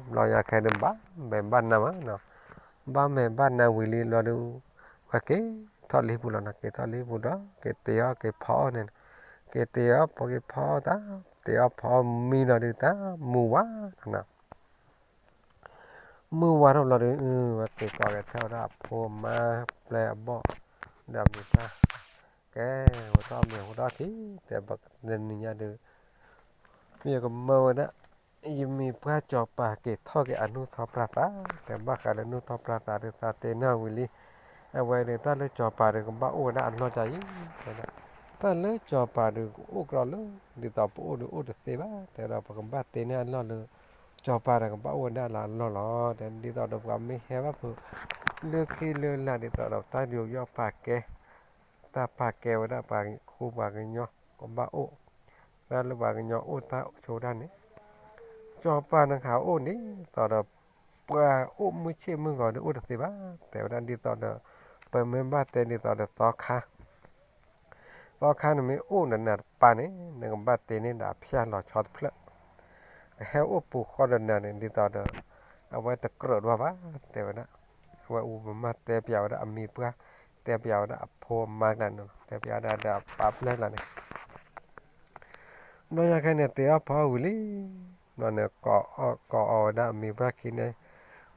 ဘျီညါခဲဒုးဘၣ်မဲာ်ဘၣ်နါမးနီၤ. ဘၣ်မဲာ်ဘၣ်နါဝံၤလံလီၤဒုး ဝဲက့ၤထီၣ်လံပူၤလီၤနီၤ, က့ၤထီၣ်လံပူၤဒီး က့ၤတ့အီၣ်က့ၤဖီအီၣ်န့ၣ်, က့ၤတ့အီၣ်ဖီက့ၤဖီအီၣ်တၢ်, တ့အီၣ်ဖီအီၣ်မံလီၤဒုးတၢ် မုၢ်ဝါထီၣ်နီၤ. မုၢ်ဝါထီၣ်ဘျီဒုး ဝဲက့ၤကိးက့ၤထီၣ်ဝဲဒၣ်အဖိအမါပျဲၢ်အဘီၣ် ဒီးအမံၤပှၢ်, ကဲ ဝဲထီၣ်မ့ၤဟူထီၣ်ထံ တဲဘၣ်တနံၤညါဒုး မ့ၢ်ကမၢဝဲဒၣ် ယမံၤပှၢ်စီၤပၤက့ၤထီၣ်က့ၤအနူၢ်ထီၣ်ပြၢ်သး, တဲဘၣ်ဃးလၢနူၢ်ထီၣ်ပြၢ်သးဒုး သးတ့န့ၢ်ဝံၤလံ, အဝဲဒုးတၢ်လၢစီၤပၤဒုးကဘၣ်အိၣ်ဝဲဒၣ်အလီၢ်ကါအံၤ, တၢ်လၢစီၤပၤဒုးကအိၣ်ကြီလၢ ဒ်သိးပအိၣ်ဒုးအိၣ်တသ့ဘၣ်, တဲဒီးပကဘၣ်တ့န့ၢ်အလီၢ်လၢ စီၤပၤဒီးကဘၣ်အိၣ်ဝဲဒၣ်လၢအလီၢ်လီၤ, တဲဒ်သိးဒီးပှၤမ့ၢ်ဟဲဘၣ်ဖုး လၢခံလၢလာ်ဒ်သိးဒီးတၢ်ယူးယီၣ်ပာ်ကဲ တၢ်ပာ်ကဲဝဲဒၣ်ပှၤဃူပှၤကညီကဘၣ်အိၣ်, တၢ်လၢပှၤကညီအိၣ်တၢ်ဆိးတၢ်န့ၣ်, စီၤပၤနခးအိၣ်ဒ်သိးဒီး ပှၤအိၣ်မုၢ်ဆ့ၣ်မုၢ်ဂီၤဒုးအိၣ်တသ့ဘၣ်, တဲဝဲဒၣ်ဒ်သိးဒီး ပမ့ၢ်ဘၣ်တဲဒ်သိးဒီးသီခါ သီခါနမ့ၢ်အိၣ်ဒီးနၤတပၤန့ၣ် နကဘၣ်တ့န့ၢ်ဒီးအဖၠၣ်လီၤဆီတဖျၢၣ်, ကဟဲအိၣ်ပူၤဃီဒီးနၤန့ၣ် ဒ်သိးဒီး အဝဲတကြၢးဒံးဘၣ်, တဲဝဲဒၣ်, အဝဲအူပမၢ်တဲပၠးဝဲဒၣ်အမံၤပှၢ်, တဲပၠးဝဲဒၣ်အဖိအမါကျါန့ၣ်, တဲပၠးဝဲဒၣ်ဒီးအပၢ်ပျဲၢ်ကျါန့ၣ် ဘျီညါခဲန့ၣ် တ့အီၣ်ဖီအီၣ်ဝံၤလံ, ဘျီန့ၣ် ကိးအီၣ်ဝဲဒၣ်အမံၤပှၢ်ခံန့ၣ်,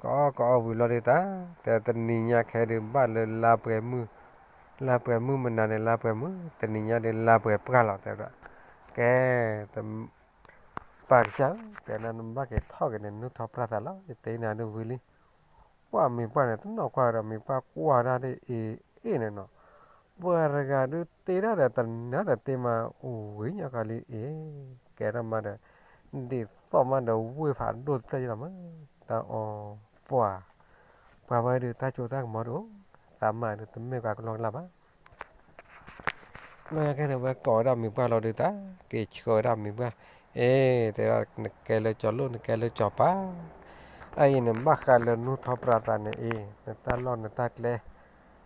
ကိးအီၣ်ကိးအီၣ်ဝံၤလီၤဒုးတၢ်, တဲတနံၤညါခဲဒုးဘၣ်လၢလါပှဲၤမုၢ်, လါပှဲၤမုၢ်မနုၤန့ၣ် လါပှဲၤမုၢ်, တနံၤညါဒုးလါပှဲၤပှၢ်လီၤ တဲဝဲဒၣ်, ကဲ ပၢ်ကစၢ်ဧၢ, တဲနၤနဘၣ်က့ၤထီၣ်က့ၤန့ၣ် နူၢ်ထီၣ်ပြၢ်သးလီၤ, ယတ့နၤဒုးဝံၤလံ, ပှၤမံၤပှၢ်န့ၣ် တနီၢ်ကွၢ်ဒီးမံၤပှၢ်ကွၢ်ဒၣ်ဒ်အံၤအ့ၣ်န့ၣ်နီၤ, ပှၤတဂၤဒုးတ့ဒၣ်ဒီးတနၤဒီးတ့မးအိၣ်ဝံၤညါကီလံအ့ၣ်, ကဲထီၣ်မးဒီး ဒ်သိးမးဒီးဝ့ၢ်ဖးဒိၣ်တဖျၢၣ်ယလီၤမး, တၢ်အီၣ်ပှၤ, ပှၤဝဲဒုးတၢ်စိတၢ်ကမီၤတအိၣ်, သးမးဒုးတမ့ၢ်ပှၤကလီကလီဘၣ် ဘျီညါခဲန့ၣ် ဝဲကိးဝဲဒၣ်မံၤပှၢ်လီၤဒုးတၢ်, က့ၤဆှၢဝဲဒၣ်မံၤပှၢ်, အ့ တဲဒၣ်နကဲလၢကၠီၤလိၣ် နကဲလၢကၠီၤပၤ, အအံၤန့ၣ် ဘၣ်ဃးလၢနူၢ်ထီၣ်ပြၢ်သးန့ၣ်အံၤ နတၢ်လီၢ်နတၢ်ကျဲ,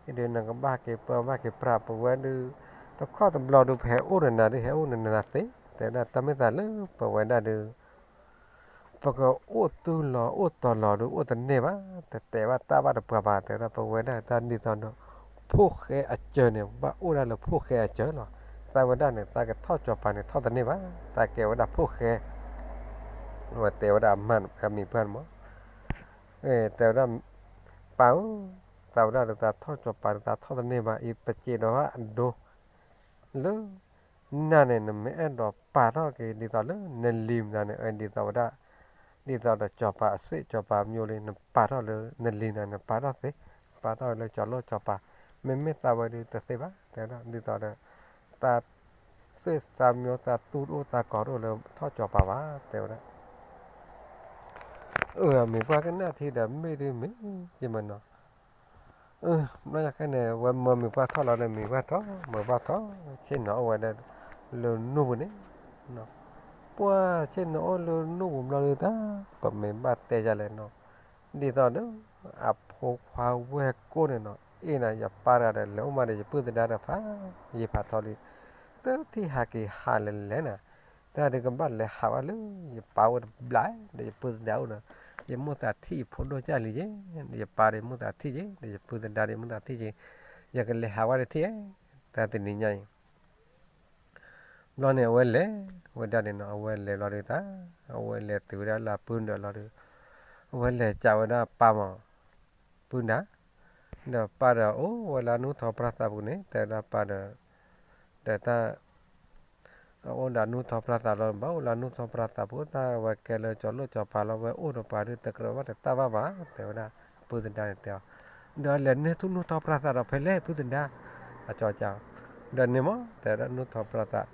အံၤဒုးနကဘၣ်က့ၤပၢဘၣ်က့ၤပြၢ် ပဝဲဒုး, တခီတဘျီဒုး ပဟဲအိၣ်နနၤဒုး ဟဲအိၣ်နနၤသ့, တဲဝဲဒၣ်တၢ်မ့ၢ်သးလၢပဝဲဒၣ်ဒုး ပကအိၣ်တုၤလီၤအိၣ်တီၤလီၤဒုး အိၣ်တန့ၢ်ဘၣ်, တတဲဘၣ်တၢ်ဘၣ်တပှၤဘၣ်, တဲဝဲဒၣ်ပဝဲဒၣ်တၢ်ဒ်သိးဒီး ဖိၣ်ဃဲအစၢၤန့ၣ် ဘၣ်အိၣ်ဒၣ်လၢဖိၣ်ဃဲအစၢၤလီၤ. သးဝဲဒၣ်န့ၣ် သးကထီၣ်ကၠီၤပၤန့ၣ် ထီၣ်တန့ၢ်ဘၣ်, သးကဲဝဲဒၣ်ဖိၣ်ဃဲ, ဝဲတဲဝဲဒၣ်အမါန့ၣ် အမံၤပှၢ်န့ၣ်မး, တဲဝဲဒၣ် ပၢ်ဧၢ, သးဝဲဒၣ်ဒီးသးထီၣ်ကၠီၤပၤဒီးသးထီၣ်တန့ၢ်ဘၣ်အံၤ ပစံးဒီးဘၣ်အဒိ လၢ နၤန့ၣ် နမ့ၢ်အဲၣ်ဒိးပာ်ထီၣ်က့ၤဒ်သိးလၢနလံၤမတၤန့ၣ် ဒ်သိးဝဲဒၣ်, ဒ်သိးဒီးကၠီၤပၤအသွံၣ် ကၠီၤပၤမၠိလံ နပာ်ထီၣ်လၢနလံၤမတၤန့ၣ် နပာ်ထီၣ်သ့, ပာ်ထီၣ်လၢကၠီၤလိၣ်ကၠီၤပၤ, မ့မ့ၢ်သးဝဲဒုးတသ့ဘၣ်, တဲဝဲဒၣ် ဒ်သိးဒီး သးသွဲၣ်သးမံသးသူတအိၣ်သးကီၤတအိၣ်လၢထီၣ်ကၠီၤပၤဘၣ် တဲဝဲဒၣ်. အၢ မံၤပှၢ်ကနၣ်ထံဒီးမ့ၢ်ဒုးမ့ၢ်ယမနီၤ. ဘျီညါခဲန့ၣ် ဝဲမၢမံၤပှၢ်ထီၣ်လီၤဒီး မံၤပှၢ်ထီၣ် မၢပှၢ်ထီၣ် ဆ့ၣ်နီၤအိၣ်ဝဲဒၣ်လၢနိၣ်ပူၤန့ၣ် ပှၢ်ဆ့ၣ်နီၤအိၣ်လၢနိၣ်ပူၤဘျီဒုးတၢ် ပမ့ၢ်ဘၣ်တဲယၤလဲၣ်နီၤ. ဒ်သိးဒီး အဖိခွါဝဲၢ်ကိၢ်န့ၣ်နီၤ အ့ၣ်နၤ ယပၢ်တဂၤဒီး လဲၤအိၣ်မးဒီးယပုၢ်သဒါဒီးဖး ယဖးထီလံ တထံၣ်ဟးက့ၤဟးလဲၤလဲၤနၤ တၢ်ဒုးကဘၣ်လဲၤဟးဝဲလၢ ယပၢ်အိၣ်တဘျီ ဒီးယပုၢ်သဒါအိၣ်ဒီး ယမိၢ်သးထံၣ်ယဖိဒိၣ်ကၢ်လံယဲ ဒီးယပၢ်ဒီးယမိၢ်သးထံၣ်ယဲ ဒီးယပုၢ်သဒါဒီးယမိၢ်သးထံၣ်ယဲ ယကလဲၤဟးဝဲတထံၣ် တၢ်တနံၤညါအံၤ ဘျီန့ၣ် အဝဲလဲၤဝဲဒၣ်န့ၣ်နီၤ အဝဲလဲၤဘျီဒုးတၢ် အဝဲလဲၤတုၤဝဲဒၣ်လၢပုၢ်ဒၢးလီၤဒီး အဝဲလဲၤကးဝဲဒၣ်ပၢ်မး ပုၢ်ဒၢး ဒီးပၢ်ဒီးအိၣ်ဝဲလၢနူၢ်ထီၣ်ပြၢ်သးပူၤန့ၣ် တဲဝဲဒၣ်ပၢ်ဒီး ဒီးတၢ် အအိၣ်ဒီးနူၢ်ထီၣ်ပြၢ်သးလီၤ ဘၣ်အိၣ်လၢနူၢ်ထီၣ်ပြၢ်သးပူၤ တၢ်ဝဲကဲလၢကၠီၤလိၣ်ကၠီၤပၤလီၤ ဝဲအိၣ်ဒီးပှၤဒုးတကြၢးဘၣ်တၢ်ဘၣ်ဘၣ် တဲဝဲဒၣ် ပုၢ်သဒါန့ၣ်တဲအီၤ ဒီးလဲၤန့ၢ်ထူၣ်နူၢ်ထီၣ်ပြၢ်သးဒီးဖဲလဲၣ် ပုၢ်သဒါ အကၠီကၠီ ဒီးန့ၣ်မး တဲဝဲဒၣ်နူၢ်ထီၣ်ပြၢ်သး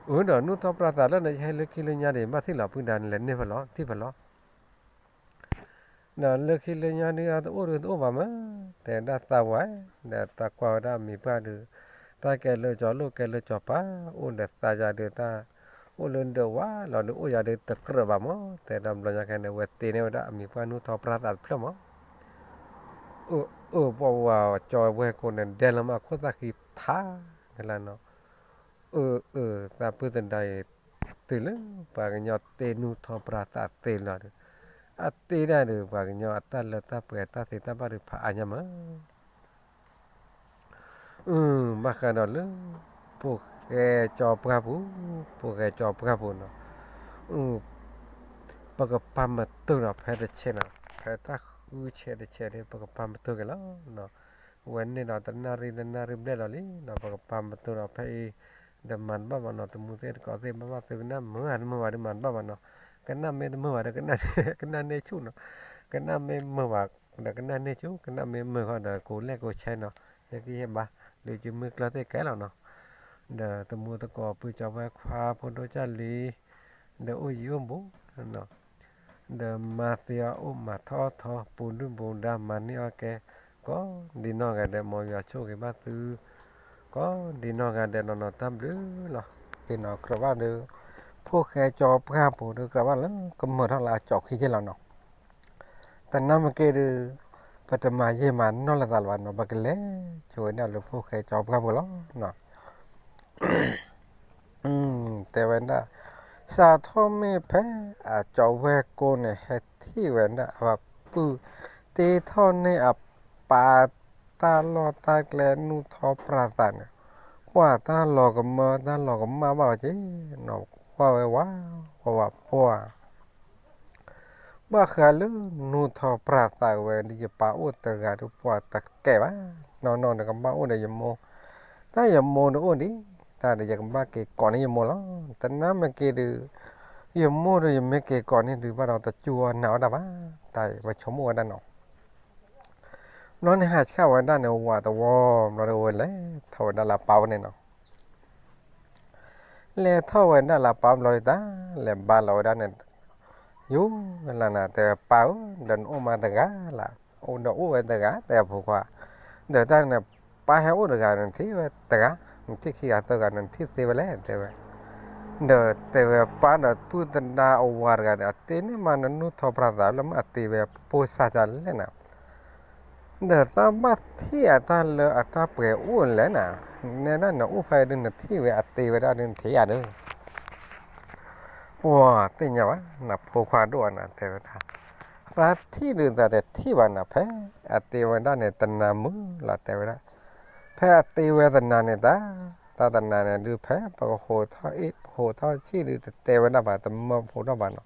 အၢ ဒီးနူၢ်ထီၣ်ပြၢ်သးလၢနဟဲလၢခံလၢညါဒီး ဘၣ်ထံၣ်လီၤ ပုၢ်သဒါန့ၣ် လဲၤန့ၢ်ဖဲလဲၣ် ထံၣ်ဖဲလဲၣ် ဒီးလၢခံလၢညါဒုး အတအိၣ်ဒုးတအိၣ်ဘၣ်မး တဲဒၣ်သးဝဲ ဒီးသးကွၢ်ဝဲဒၣ်မံၤပှၢ်ဒုး တၢ်ကဲလၢကၠီၤလိၣ်ကဲလၢကၠီၤပၤ အိၣ်ဒီးသးယၤဒုးတၢ် အိၣ်လၢဒၢးဝါလီၤဒုး အိၣ်ယၤဒုးတကြၢးဘၣ်မး တဲဒၣ်ဘျီညါခဲန့ၣ် ဝဲတ့န့ၢ်ဝဲဒၣ်အမံၤပှၢ်နူၢ်ထီၣ်ပြၢ်သးတဖျၢၣ်မး အၢ အၢ ပှၤဝၤကၠီၤဝဲၢ်ကိၢ်န့ၣ် ဒဲလီၤမးခိၣ်သၣ်ဃံဖး ကလါနီၤ အၢ အၢ သးပုၢ်သဒါအံၤ တုၤလၢပှၤကညီတ့နူၢ်ထီၣ်ပြၢ်သးသ့လီၤဒီး အတ့ဒၣ်ဒီး ပှၤကညီအတၢ်လၢတၢ်ပှဲၤတၢ်သ့တၢ်ဘၣ်ဒုးဖးအါညါမး အၢ ဘၣ်ဃးဒီးလၢ ဖိၣ်ဃဲကၠီပှၢ်ပူၤ ဖိၣ်ဃဲကၠီပှၢ်ပူၤနီၤ အၢ ပကပာ်မတုာ်ဒီးဖဲတဆဲးနီၤ ဖဲတၢ်ဃုဆဲးတဆဲးဒီး ပကပာ်မတုာ်က့ၤလီၤ ဝဲန့ၣ်ဒီးတနၣ်ရံၣ်တနၣ်ရံၣ်ဘျဲၣ်လီၤလံနီၤ ပကပာ်မတုာ်ဒီးဖဲအံၤ ဒီးမၤတဘၣ်ဘၣ်နီၤ သမူသ့ၣ်တကိးသ့ၣ် ဘၣ်ဘၣ်သုကနၣ်မုာ်ဧါ တမုာ်ဘၣ်ဒီးမၤတဘၣ်ဘၣ်နီၤ ကနၣ်မ့ၢ်တမုာ်ဘၣ်ဒီး ကနၣ်န့ၢ်ဆူၣ်နီၤ ကနၣ်မ့ၢ်မုာ်ဘၣ်ဒီးကနၣ်န့ၢ်ဆူၣ် ကနၣ်မ့ၢ်မုာ်ဃီဒီး ကိးလဲၣ်ကိးဆဲနီၤ ဟဲက့ၤဟဲဘါ လၢကမုၢ်ကျၢၢ်သ့ၣ်ကဲလီၤနီၤ ဒီးသမူသကိးပုၢ်ကၠီဝဲခွါဖိဒိၣ်ကၢ်လံ ဒီးအိၣ်ယံၤအိၣ်ဘူး ဒီးမၤသ့အီၤအိၣ်မၤထီၣ်ထီ ပူၤဒုၣ်ပူၤဒါ မၤန့ၢ်အီၣ်ကဲ ကိးဒံနီၢ်ဂၤဒဲး မ်ယွၤဆိၣ်ဂ့ၤဘၣ်သု ကိးဒံနီၢ်ဂၤဒဲးနီၤနီၤ တၢ်ဘျုးလီၤ က့ၤနီၤ ကြၢးဘၣ်ဒီး ဖိၣ်ဃဲကၠီပှၢ်ပူၤဒီး ကြၢးဘၣ်လၢကမၢၢ်ထီၣ်လၢအကၠီၤခံက့လီၤနီၤ တနၢ်မ့ၢ်က့ၤဒီး ပတမၤယံာ်မၤနီၢ်လိာ်သးလၢၤဘၣ်နီၤ ပကလဲၤဆိဝဲဒၣ်လၢဖိၣ်ဃဲကၠီပှၢ်ပူၤလီၤ တဲဝဲဒၣ် စးထီၣ်မ့ၢ်ဖဲအကၠီၤဝဲၢ်ကိၢ်န့ၣ် ဟဲထံၣ်ဝဲဒၣ်အပုၢ် တ့ထီၣ်န့ၢ်အပၢ်တၢ်လီၢ်တၢ်ကျဲနူၢ်ထီၣ်ပြၢ်သးန့ၣ် ကွၢ်တၢ်လီၤကမၢတၢ်လီၤကမၣ်ဘၣ်ဝဲက့ၤနီၤ ကွၢ်ဝဲဝါ ကွၢ်ဝါပှၢ် ဘၣ်ဃးလၢနူၢ်ထီၣ်ပြၢ်သးဝဲဒၣ် ယပၢ်အိၣ်တဂၤဒီးပှၤတကဲဘၣ်, နီၢ်နီၢ်ဒီးကဘၣ်အိၣ်ဒီးယမိၢ်, တၢ်ယမိၢ်ဒီးအိၣ်ဒံး, တၢ်ဒီးယကဘၣ်က့ၤကိးန့ၢ်ယမိၢ်လီၤ. တနၢ်မ့ၢ်က့ၤဒီး ယမိၢ်ဒီးယမ့ၢ်က့ၤကိးန့ၢ်ဒုးဘၣ်ဒီးတစူၢ်အီၣ်နာ်အီၣ်တၢ်ဘၣ်, တၢ်ဝဲဆိကမိၣ်ဝဲဒၣ်နီၤ. ဘျီန့ၣ်ဟးဆှၣ်ဝဲဒၣ်န့ၣ် ဝးတဝီ ဘျီဒီးဝဲလဲၤထီၣ်ဝဲဒၣ်လၢပၢ်အိၣ်န့ၣ်နီၤ. လဲၤထီၣ်ဝဲဒၣ်လၢပၢ်ဘျီဒုးတၢ် လဲၤဘါလီၤဝဲဒၣ်န့ၣ်, ယူၤလၢနၤ တဲဝဲပၢ်ဧၢ, ဒီးနအိၣ်မးတဂၤလၢ်, အိၣ်ဒီးအိၣ်ဝဲတဂၤ တဲဖိခွါ, ဒီးတၢ်န့ၣ် ပၢ်ဟဲအိၣ်တဂၤ နထံၣ်ဝဲတဂၤ, နထံၣ်ခံဂၤသၢဂၤ နထံၣ်သ့ဝဲလဲၣ် တဲဝဲ. ဒီးတဲဝဲပၢ်ဒီးပုၢ်သဒါအဝၤတဂၤဒီး အတ့န့ၢ်မးနနူၢ်ထီၣ်ပြၢ်သးလၢမ့ၢ်အတ့ဝဲပိၢ်စၢ်တၢ်လဲၣ်နၤ. ဒီးသးဘၣ်ထံၣ်အတၢ်လၢအတၢ်ပှဲၤအိၣ်လဲၣ်နၤ, နဲဒၣ်နအိၣ်ဖဲဒုးနထံၣ်ဝဲအတ့ဝဲဒၣ်ဒုးနထံၣ်ဧါဒုး, ပှၤသ့ၣ်ညါဘၣ် နဖိခွါဒိၣ်အနၤ တဲဝဲဒၣ်, သးထံၣ်ဒုးသးတထံၣ်ဘၣ်နၤ ဖဲအတ့ဝဲဒၣ်န့ၣ် တနၤမုာ်လီၤ တဲဝဲဒၣ်, ဖဲအတ့ဝဲတနၤန့ၣ်တၢ်, တၢ်တနၤန့ၣ်ဒုး ဖဲပကဟိးထီၣ်အ့ၣ် ပဟိးထီၣ်ဆံၣ်ဒုး တတဲဝဲဒၣ်ဘၣ် တမၢဖိထီၣ်ဘၣ်နီၤ.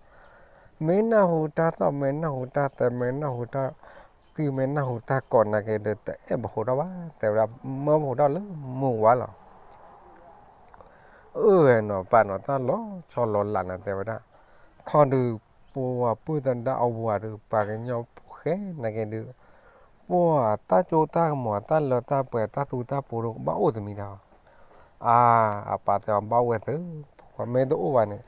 မ့ၢ်နၢ်ဟူတၢ်သီၣ် မ့ၢ်နၢ်ဟူတၢ်သဲ မ့ၢ်နၢ်ဟူတၢ်ကံၢ် မ့ၢ်နၢ်ဟူတၢ်ကိးနာ်က့ၤဒီး တအဲၣ်ပဟိးထီၣ်ဘၣ် တဲဝဲဒၣ်, မၢပဟိးထီၣ်လၢမုၢ်ဝါလီၤ. အၢ နီၤ ပၢ်နီၤ တၢ်လီၤဆီလီၤလးနၤ တဲဝဲဒၣ်, ခီဒုး ပှၤပုၢ်သဒါအဝၤဒုး ပှၤကညီဖိဃဲနာ်က့ၤဒုး ပှၤတၢ်ကၠိတၢ်ကမီၤ တၢ်လၢတၢ်ပှဲၤ တၢ်သူတၢ်ပူၤဒုး ကဘၣ်အိၣ်တမံၤဒီး, အါ, အပၢ်တဲအီၤဘၣ်အိၣ်ဝဲသု, ဖိခွါမ့ၢ်တအိၣ်ဘၣ်န့ၣ်,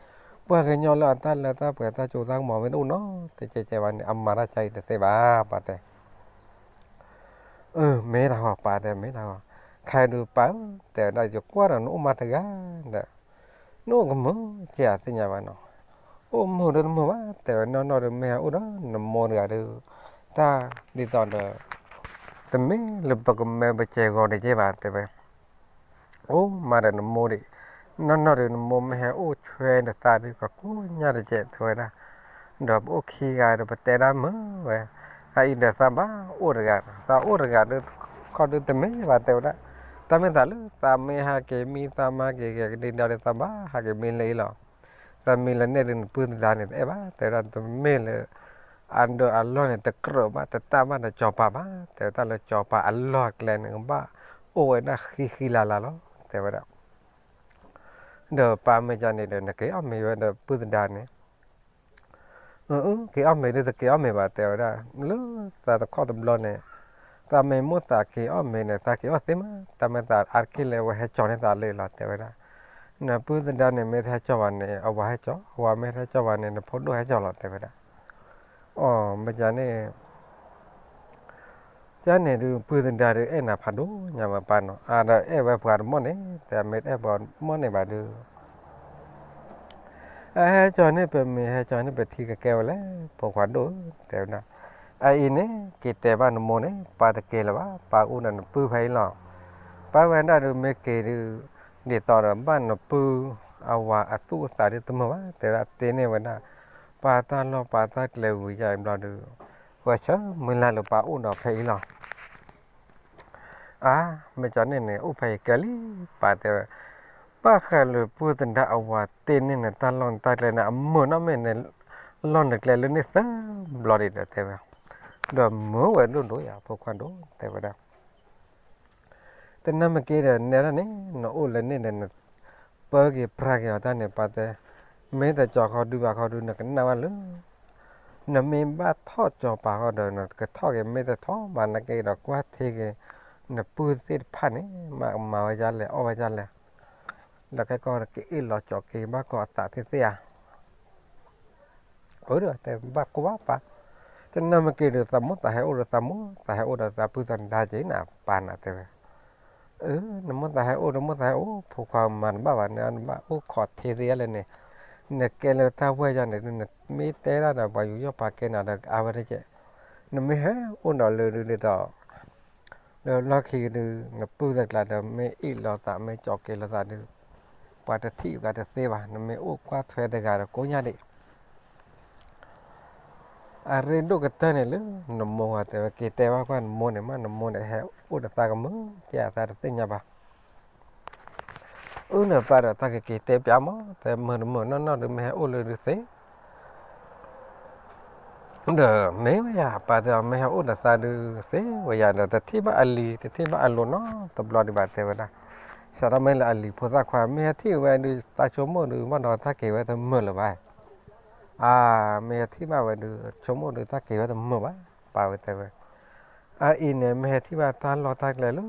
ပှၤကညီလၢအတၢ်လၢတၢ်ပှဲၤတၢ်ကၠိတၢ်ကမီၤမ့ၢ်တအိၣ်နီတကဲကဲဘၣ်န့ၣ် အမၤတၢ်ကါအံၤတသ့ဘၣ်, ပၢ်တဲ. အၢ မ့ၢ်တၢ်ဂီၤ ပၢ်တဲ မ့ၢ်တၢ်ဂီၤ, ခဲအံၤဒုးပၢ်ဧၢ တဲဝဲဒၣ် ယကွၢ်ဒီးနအိၣ်မးတဂၤဒီး နအိၣ်ကမုာ်ကဲအသ့ၣ်ညါဘၣ်နီၤ, အိၣ်မုာ်ဒီးတမုာ်ဘၣ် တဲဝဲ နီၢ်နီၢ်ဒုးမ့ၢ်ဟဲအိၣ်ဒီးနမိၢ်တဂၤဒီး တၢ်ဒ်သိးဒီး တမ့ၢ်လၢပကမဲပကဲဂီၤတကဲဘၣ် တဲဝဲ အိၣ်မးဒီးနမိၢ်ဒံး, နီၢ်နီၢ်ဒီးနမိၢ်မ့ၢ်ဟဲအိၣ်ဆွဲနသးဒုး ကကိညၢ်တကဲ တဲဝဲဒၣ်, ဒီးပအိၣ်ခံဂၤဒီး ပတဲဒၣ်မုာ်ဝဲ, အအံၤဒီးသးဘၣ်အိၣ်တဂၤ, သးအိၣ်တဂၤဒီး ခီဒုးတမ့ၢ်ဘၣ် တဲဝဲဒၣ်, တၢ်မ့ၢ်သးလၢသးမ့ၢ်ဟးက့ၤမံ သးမၤက့ၤက့ၤကဒံဒီး သးဘၣ်ဟးက့ၤမံလၢအံၤလီၤ. သးမံလၢန့ၣ်ဒုး နပုၢ်သဒါန့ၣ် တအဲၣ်ဘၣ် တဲဝဲဒၣ်, တမ့ၢ်လၢ အဒၢးအလီၢ်န့ၣ် တကြၢးဘၣ် တတၢ်ဘၣ်ဒီးစီၤပၤဘၣ် တဲဝဲဒၣ်, လၢစီၤပၤအလီၢ်အကျဲန့ၣ် ကဘၣ်အိၣ်ဝဲဒၣ်ဃံဃံလၤလၤလီၤ တဲဝဲဒၣ်. ဒီးပၢ်မ့ၢ်ကန့ၣ်ဒီး နက့ၤအီၣ်မ့ၤဝဲဒီးပုၢ်သဒါန့ၣ်, အၢ က့ၤအီၣ်မ့ၤဒုး တက့ၤအီၣ်မ့ၤဘၣ် တဲဝဲဒၣ်, လၢသးတခီတဘျီန့ၣ် သးမ့ၢ်မိၣ်သးက့ၤအီၣ်မ့ၤန့ၣ် သးက့ၤအီၣ်သ့မး, တၢ်မ့ၢ်သးအါတက့ၢ်လၢအဝဲဟဲကၠီၤန့ၢ်သးလၢလီၤ တဲဝဲဒၣ်. နပုၢ်သဒါန့ၣ် မ့ၢ်တဟဲကၠီၤဘၣ်န့ၣ် အဝၤဟဲကၠီၤ, အဝၤမ့ၢ်တဟဲကၠီၤဘၣ်န့ၣ် နဖိဒိၣ်ဟဲကၠီၤလီၤ တဲဝဲဒၣ်. အီ မ့ၢ်ကန့ၣ် ကန့ၣ်ဒုး ပုၢ်သဒါဒုး အဲၣ်နၤဖးဒိၣ်ညါမး ပၢ်နီၤ, အါဒီးအဲၣ်ဝဲပှၤတမီၢ်န့ၣ် တဲမ့ၢ်တအဲၣ်ပှၤတမီၢ်န့ၣ်ဘၣ်ဒုး အဟဲကၠီၤန့ၢ်ပမ့ၤ ဟဲကၠီၤန့ၢ်ပထံကကဲဝဲလဲၣ် ဖိခွါဒိၣ်ဧၢ တဲဝဲဒၣ်. အအံၤန့ၣ် က့ၤတဲဘၣ်နမိၢ်န့ၣ် ပၢ်တက့ၤလၢၤဘၣ်, ပၢ်အိၣ်ဒီးနပုၢ်ဖဲအံၤလီၤ. ပၢ်ဝဲဒၣ်ဒုး မ့ၢ်က့ၤဒုး ဒ်သိးဒီးဘၣ်နပုၢ်အဝၤအသူၣ်အသးဒုးတမုာ်ဘၣ် တဲဝဲဒၣ်, တ့န့ၢ်ဝဲဒၣ် ပၢ်တၢ်လီၢ်ပၢ်တၢ်ကျဲဝံၤယါအံၤဘျီဒုး ပှၤဆၢမုၢ်လၢ်လၢပၢ်အိၣ်ဒီးဖဲအံၤလီၤ. အါ မ့ၢ်ကန့ၣ်န့ၣ် အိၣ်ဖဲအံၤကဲလံ ပၢ်တဲဝဲ, ဘၣ်ဃးလၢပုၢ်သဒါအဝၤတ့န့ၢ်နတၢ်လီၢ်နတၢ်ကျဲန့ၣ် အမုာ်နီၢ်မ့ၢ်န့ၣ် လီၢ်နကျဲလၢန့ၣ်သၢဘျီဒံးဒီး တဲဝဲ, ဒီးမုာ်ဝဲဒိၣ်ဒိၣ်ယါ ဖိခွါဒိၣ် တဲဝဲဒၣ်. တနၢ်မ့ၢ်က့ၤဒီးနဲဒၣ်န့ၣ် နအိၣ်လၢန့ၣ်ဒီး နပၢက့ၤပြးက့ၤအီၤတၢ်န့ၣ် ပၢ်တဲ, မ့ၢ်တကၠီၤခီဒုဘၣ်ခီဒု နကနၣ်ဘၣ်လၢ နမ့ၢ်ဘၣ်ထီၣ်ကၠီၤပၤဃီဒီး နကထီၣ်က့ၤ မ့ၢ်တထီၣ်ဘၣ်နာ်က့ဒီး ကွၢ်ထံက့ၤ နပုၢ်သ့ၣ်တဖၣ်န့ၣ် မၤကမၤဝဲဒ်လဲၣ် အီၣ်ဝဲဒ်လဲၣ်, လၢခဲကီၢ်ကအ့ၣ်လိာ်ကၠီၤက့ၤဘၣ်ကီးအသးသ့ၣ်သ့ၣ်ဧါ. အၢ တဲဘၣ်ကိၢ်ဘၣ်ပၢ်, တနၢ်မ့ၢ်က့ၤဒီး သးမိၢ်သးဟဲအိၣ်ဒီးသးမိၢ် သးဟဲအိၣ်ဒီးသးပုၢ်သးဒါက့ၤနၤ ပၢ်နၤ တဲဝဲ. အၢ နမိၢ်သးဟဲအိၣ် နမိၢ်သးဟဲအိၣ် ဖိခွါမၤတဘၣ်ဘၣ် နဘၣ်အိၣ်ခိးထံသ့လၢန့ၣ်, နကဲလၢတၢ်ဝဲၢ်ယါန့ၣ် နမ့ၢ်တဲဒၣ်ဒီး ပှၤယူးယီၣ်ပာ်ကဲနၤဒီး အါဝဲတက့ၢ်, နမ့ၢ်ဟဲအိၣ်ဒီးလၢဒုးဒ်သိး လၢလီၢ်ခံကဒုး နပုၢ်သကျးဒီး မ့ၢ်အ့ၣ်လိာ်သးမ့ၢ်ကၠီၤက့ၤလိာ်သးဒုး ပှၤတထံၣ်ပှၤတသ့ဘၣ်, နမ့ၢ်အိၣ်ကွၢ်ထွဲတဂၤဒီးကိညၢ်ဒံး အရ့ဒိၣ်ကတၢၢ်န့ၣ်လၢ နမိၢ်ဂၤတဲဝဲ က့ၤတဲဘၣ်ကွၢ်နမိၢ်န့ၣ်မး နမိၢ်န့ၣ်ဟဲအိၣ်ဒီးသးကမုာ်ကဲအသးတသ့ၣ်ညါဘၣ်. အၢ နပၢ်ဒီးသးကက့ၤတဲပၠးမး တဲမုာ်တမုာ်နီၢ်နီၢ်ဒုး မ့ၢ်ဟဲအိၣ်လၢဒုးသ့ ဒီးမ့ၢ်ဝဲယၤ ပၢ်တဲအီၤ မ့ၢ်ဟဲအိၣ်ဒီးသးဒုးသ့ဝဲယၤဒီး တထံၣ်ဘၣ်အလံၤ တထံၣ်ဘၣ်အလိၤနီတဘျီဒံးဘၣ် တဲဝဲဒၣ်. စးထီၣ်မ့ၢ်လၢအလံၤဖိသၣ်ခွါ မ့ၢ်ဟဲထံၣ်ဝဲဒုး သးဆိကမိၣ်ဒုး ဘၣ်ဒီးတၢ်က့ၤဝဲတမုာ်လၢၤဘၣ်. အါ မ့ၢ်ဟဲထံၣ်ဘၣ်ဝဲဒုး ဆိကမိၣ်ဒုး တၢ်က့ၤဝဲတမုာ်ဘၣ် ပၢ်ဝဲတဲဝဲ. အအံၤန့ၣ် မ့ၢ်ဟဲထံၣ်ဘၣ်တၢ်လီၢ်တၢ်ကျဲလၢ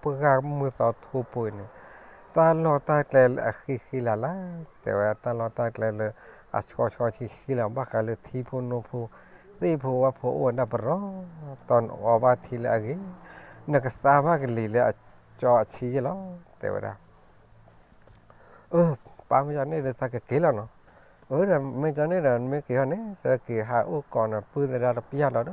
ပှၢ်မုၢ်သီထူပူၤအံၤန့ၣ် တၢ်လီၢ်တၢ်ကျဲလၢအဃံဃံလၤလၤ တဲဝဲ တၢ်လီၢ်တၢ်ကျဲလၢအဆှီဆှီဆှံဆှံလီၤ ဘၣ်ဃးလၢထံဖိနိဖိ သ့ၣ်ဖိဝၣ်ဖိအိၣ်ဝဲဒၣ်ပရီ တီနအီဘၣ်ထံလၢအဂ့ၤ နကသါဘၣ်ကလံၤလၢအကၠီအဆံယဲၢ်လီၤ တဲဝဲဒၣ်. အၢ ပၢ်မ့ၢ်ကန့ၣ်ဒီးသးကက့ၤလီၤနီၤ. အၢ ဒီးမ့ၢ်ကန့ၣ်ဒီး မ့ၢ်က့ၤဟီန့ၣ် သးက့ၤဟးအိၣ်ကိးနပုၢ်သဒါတပျၢ်လီၤ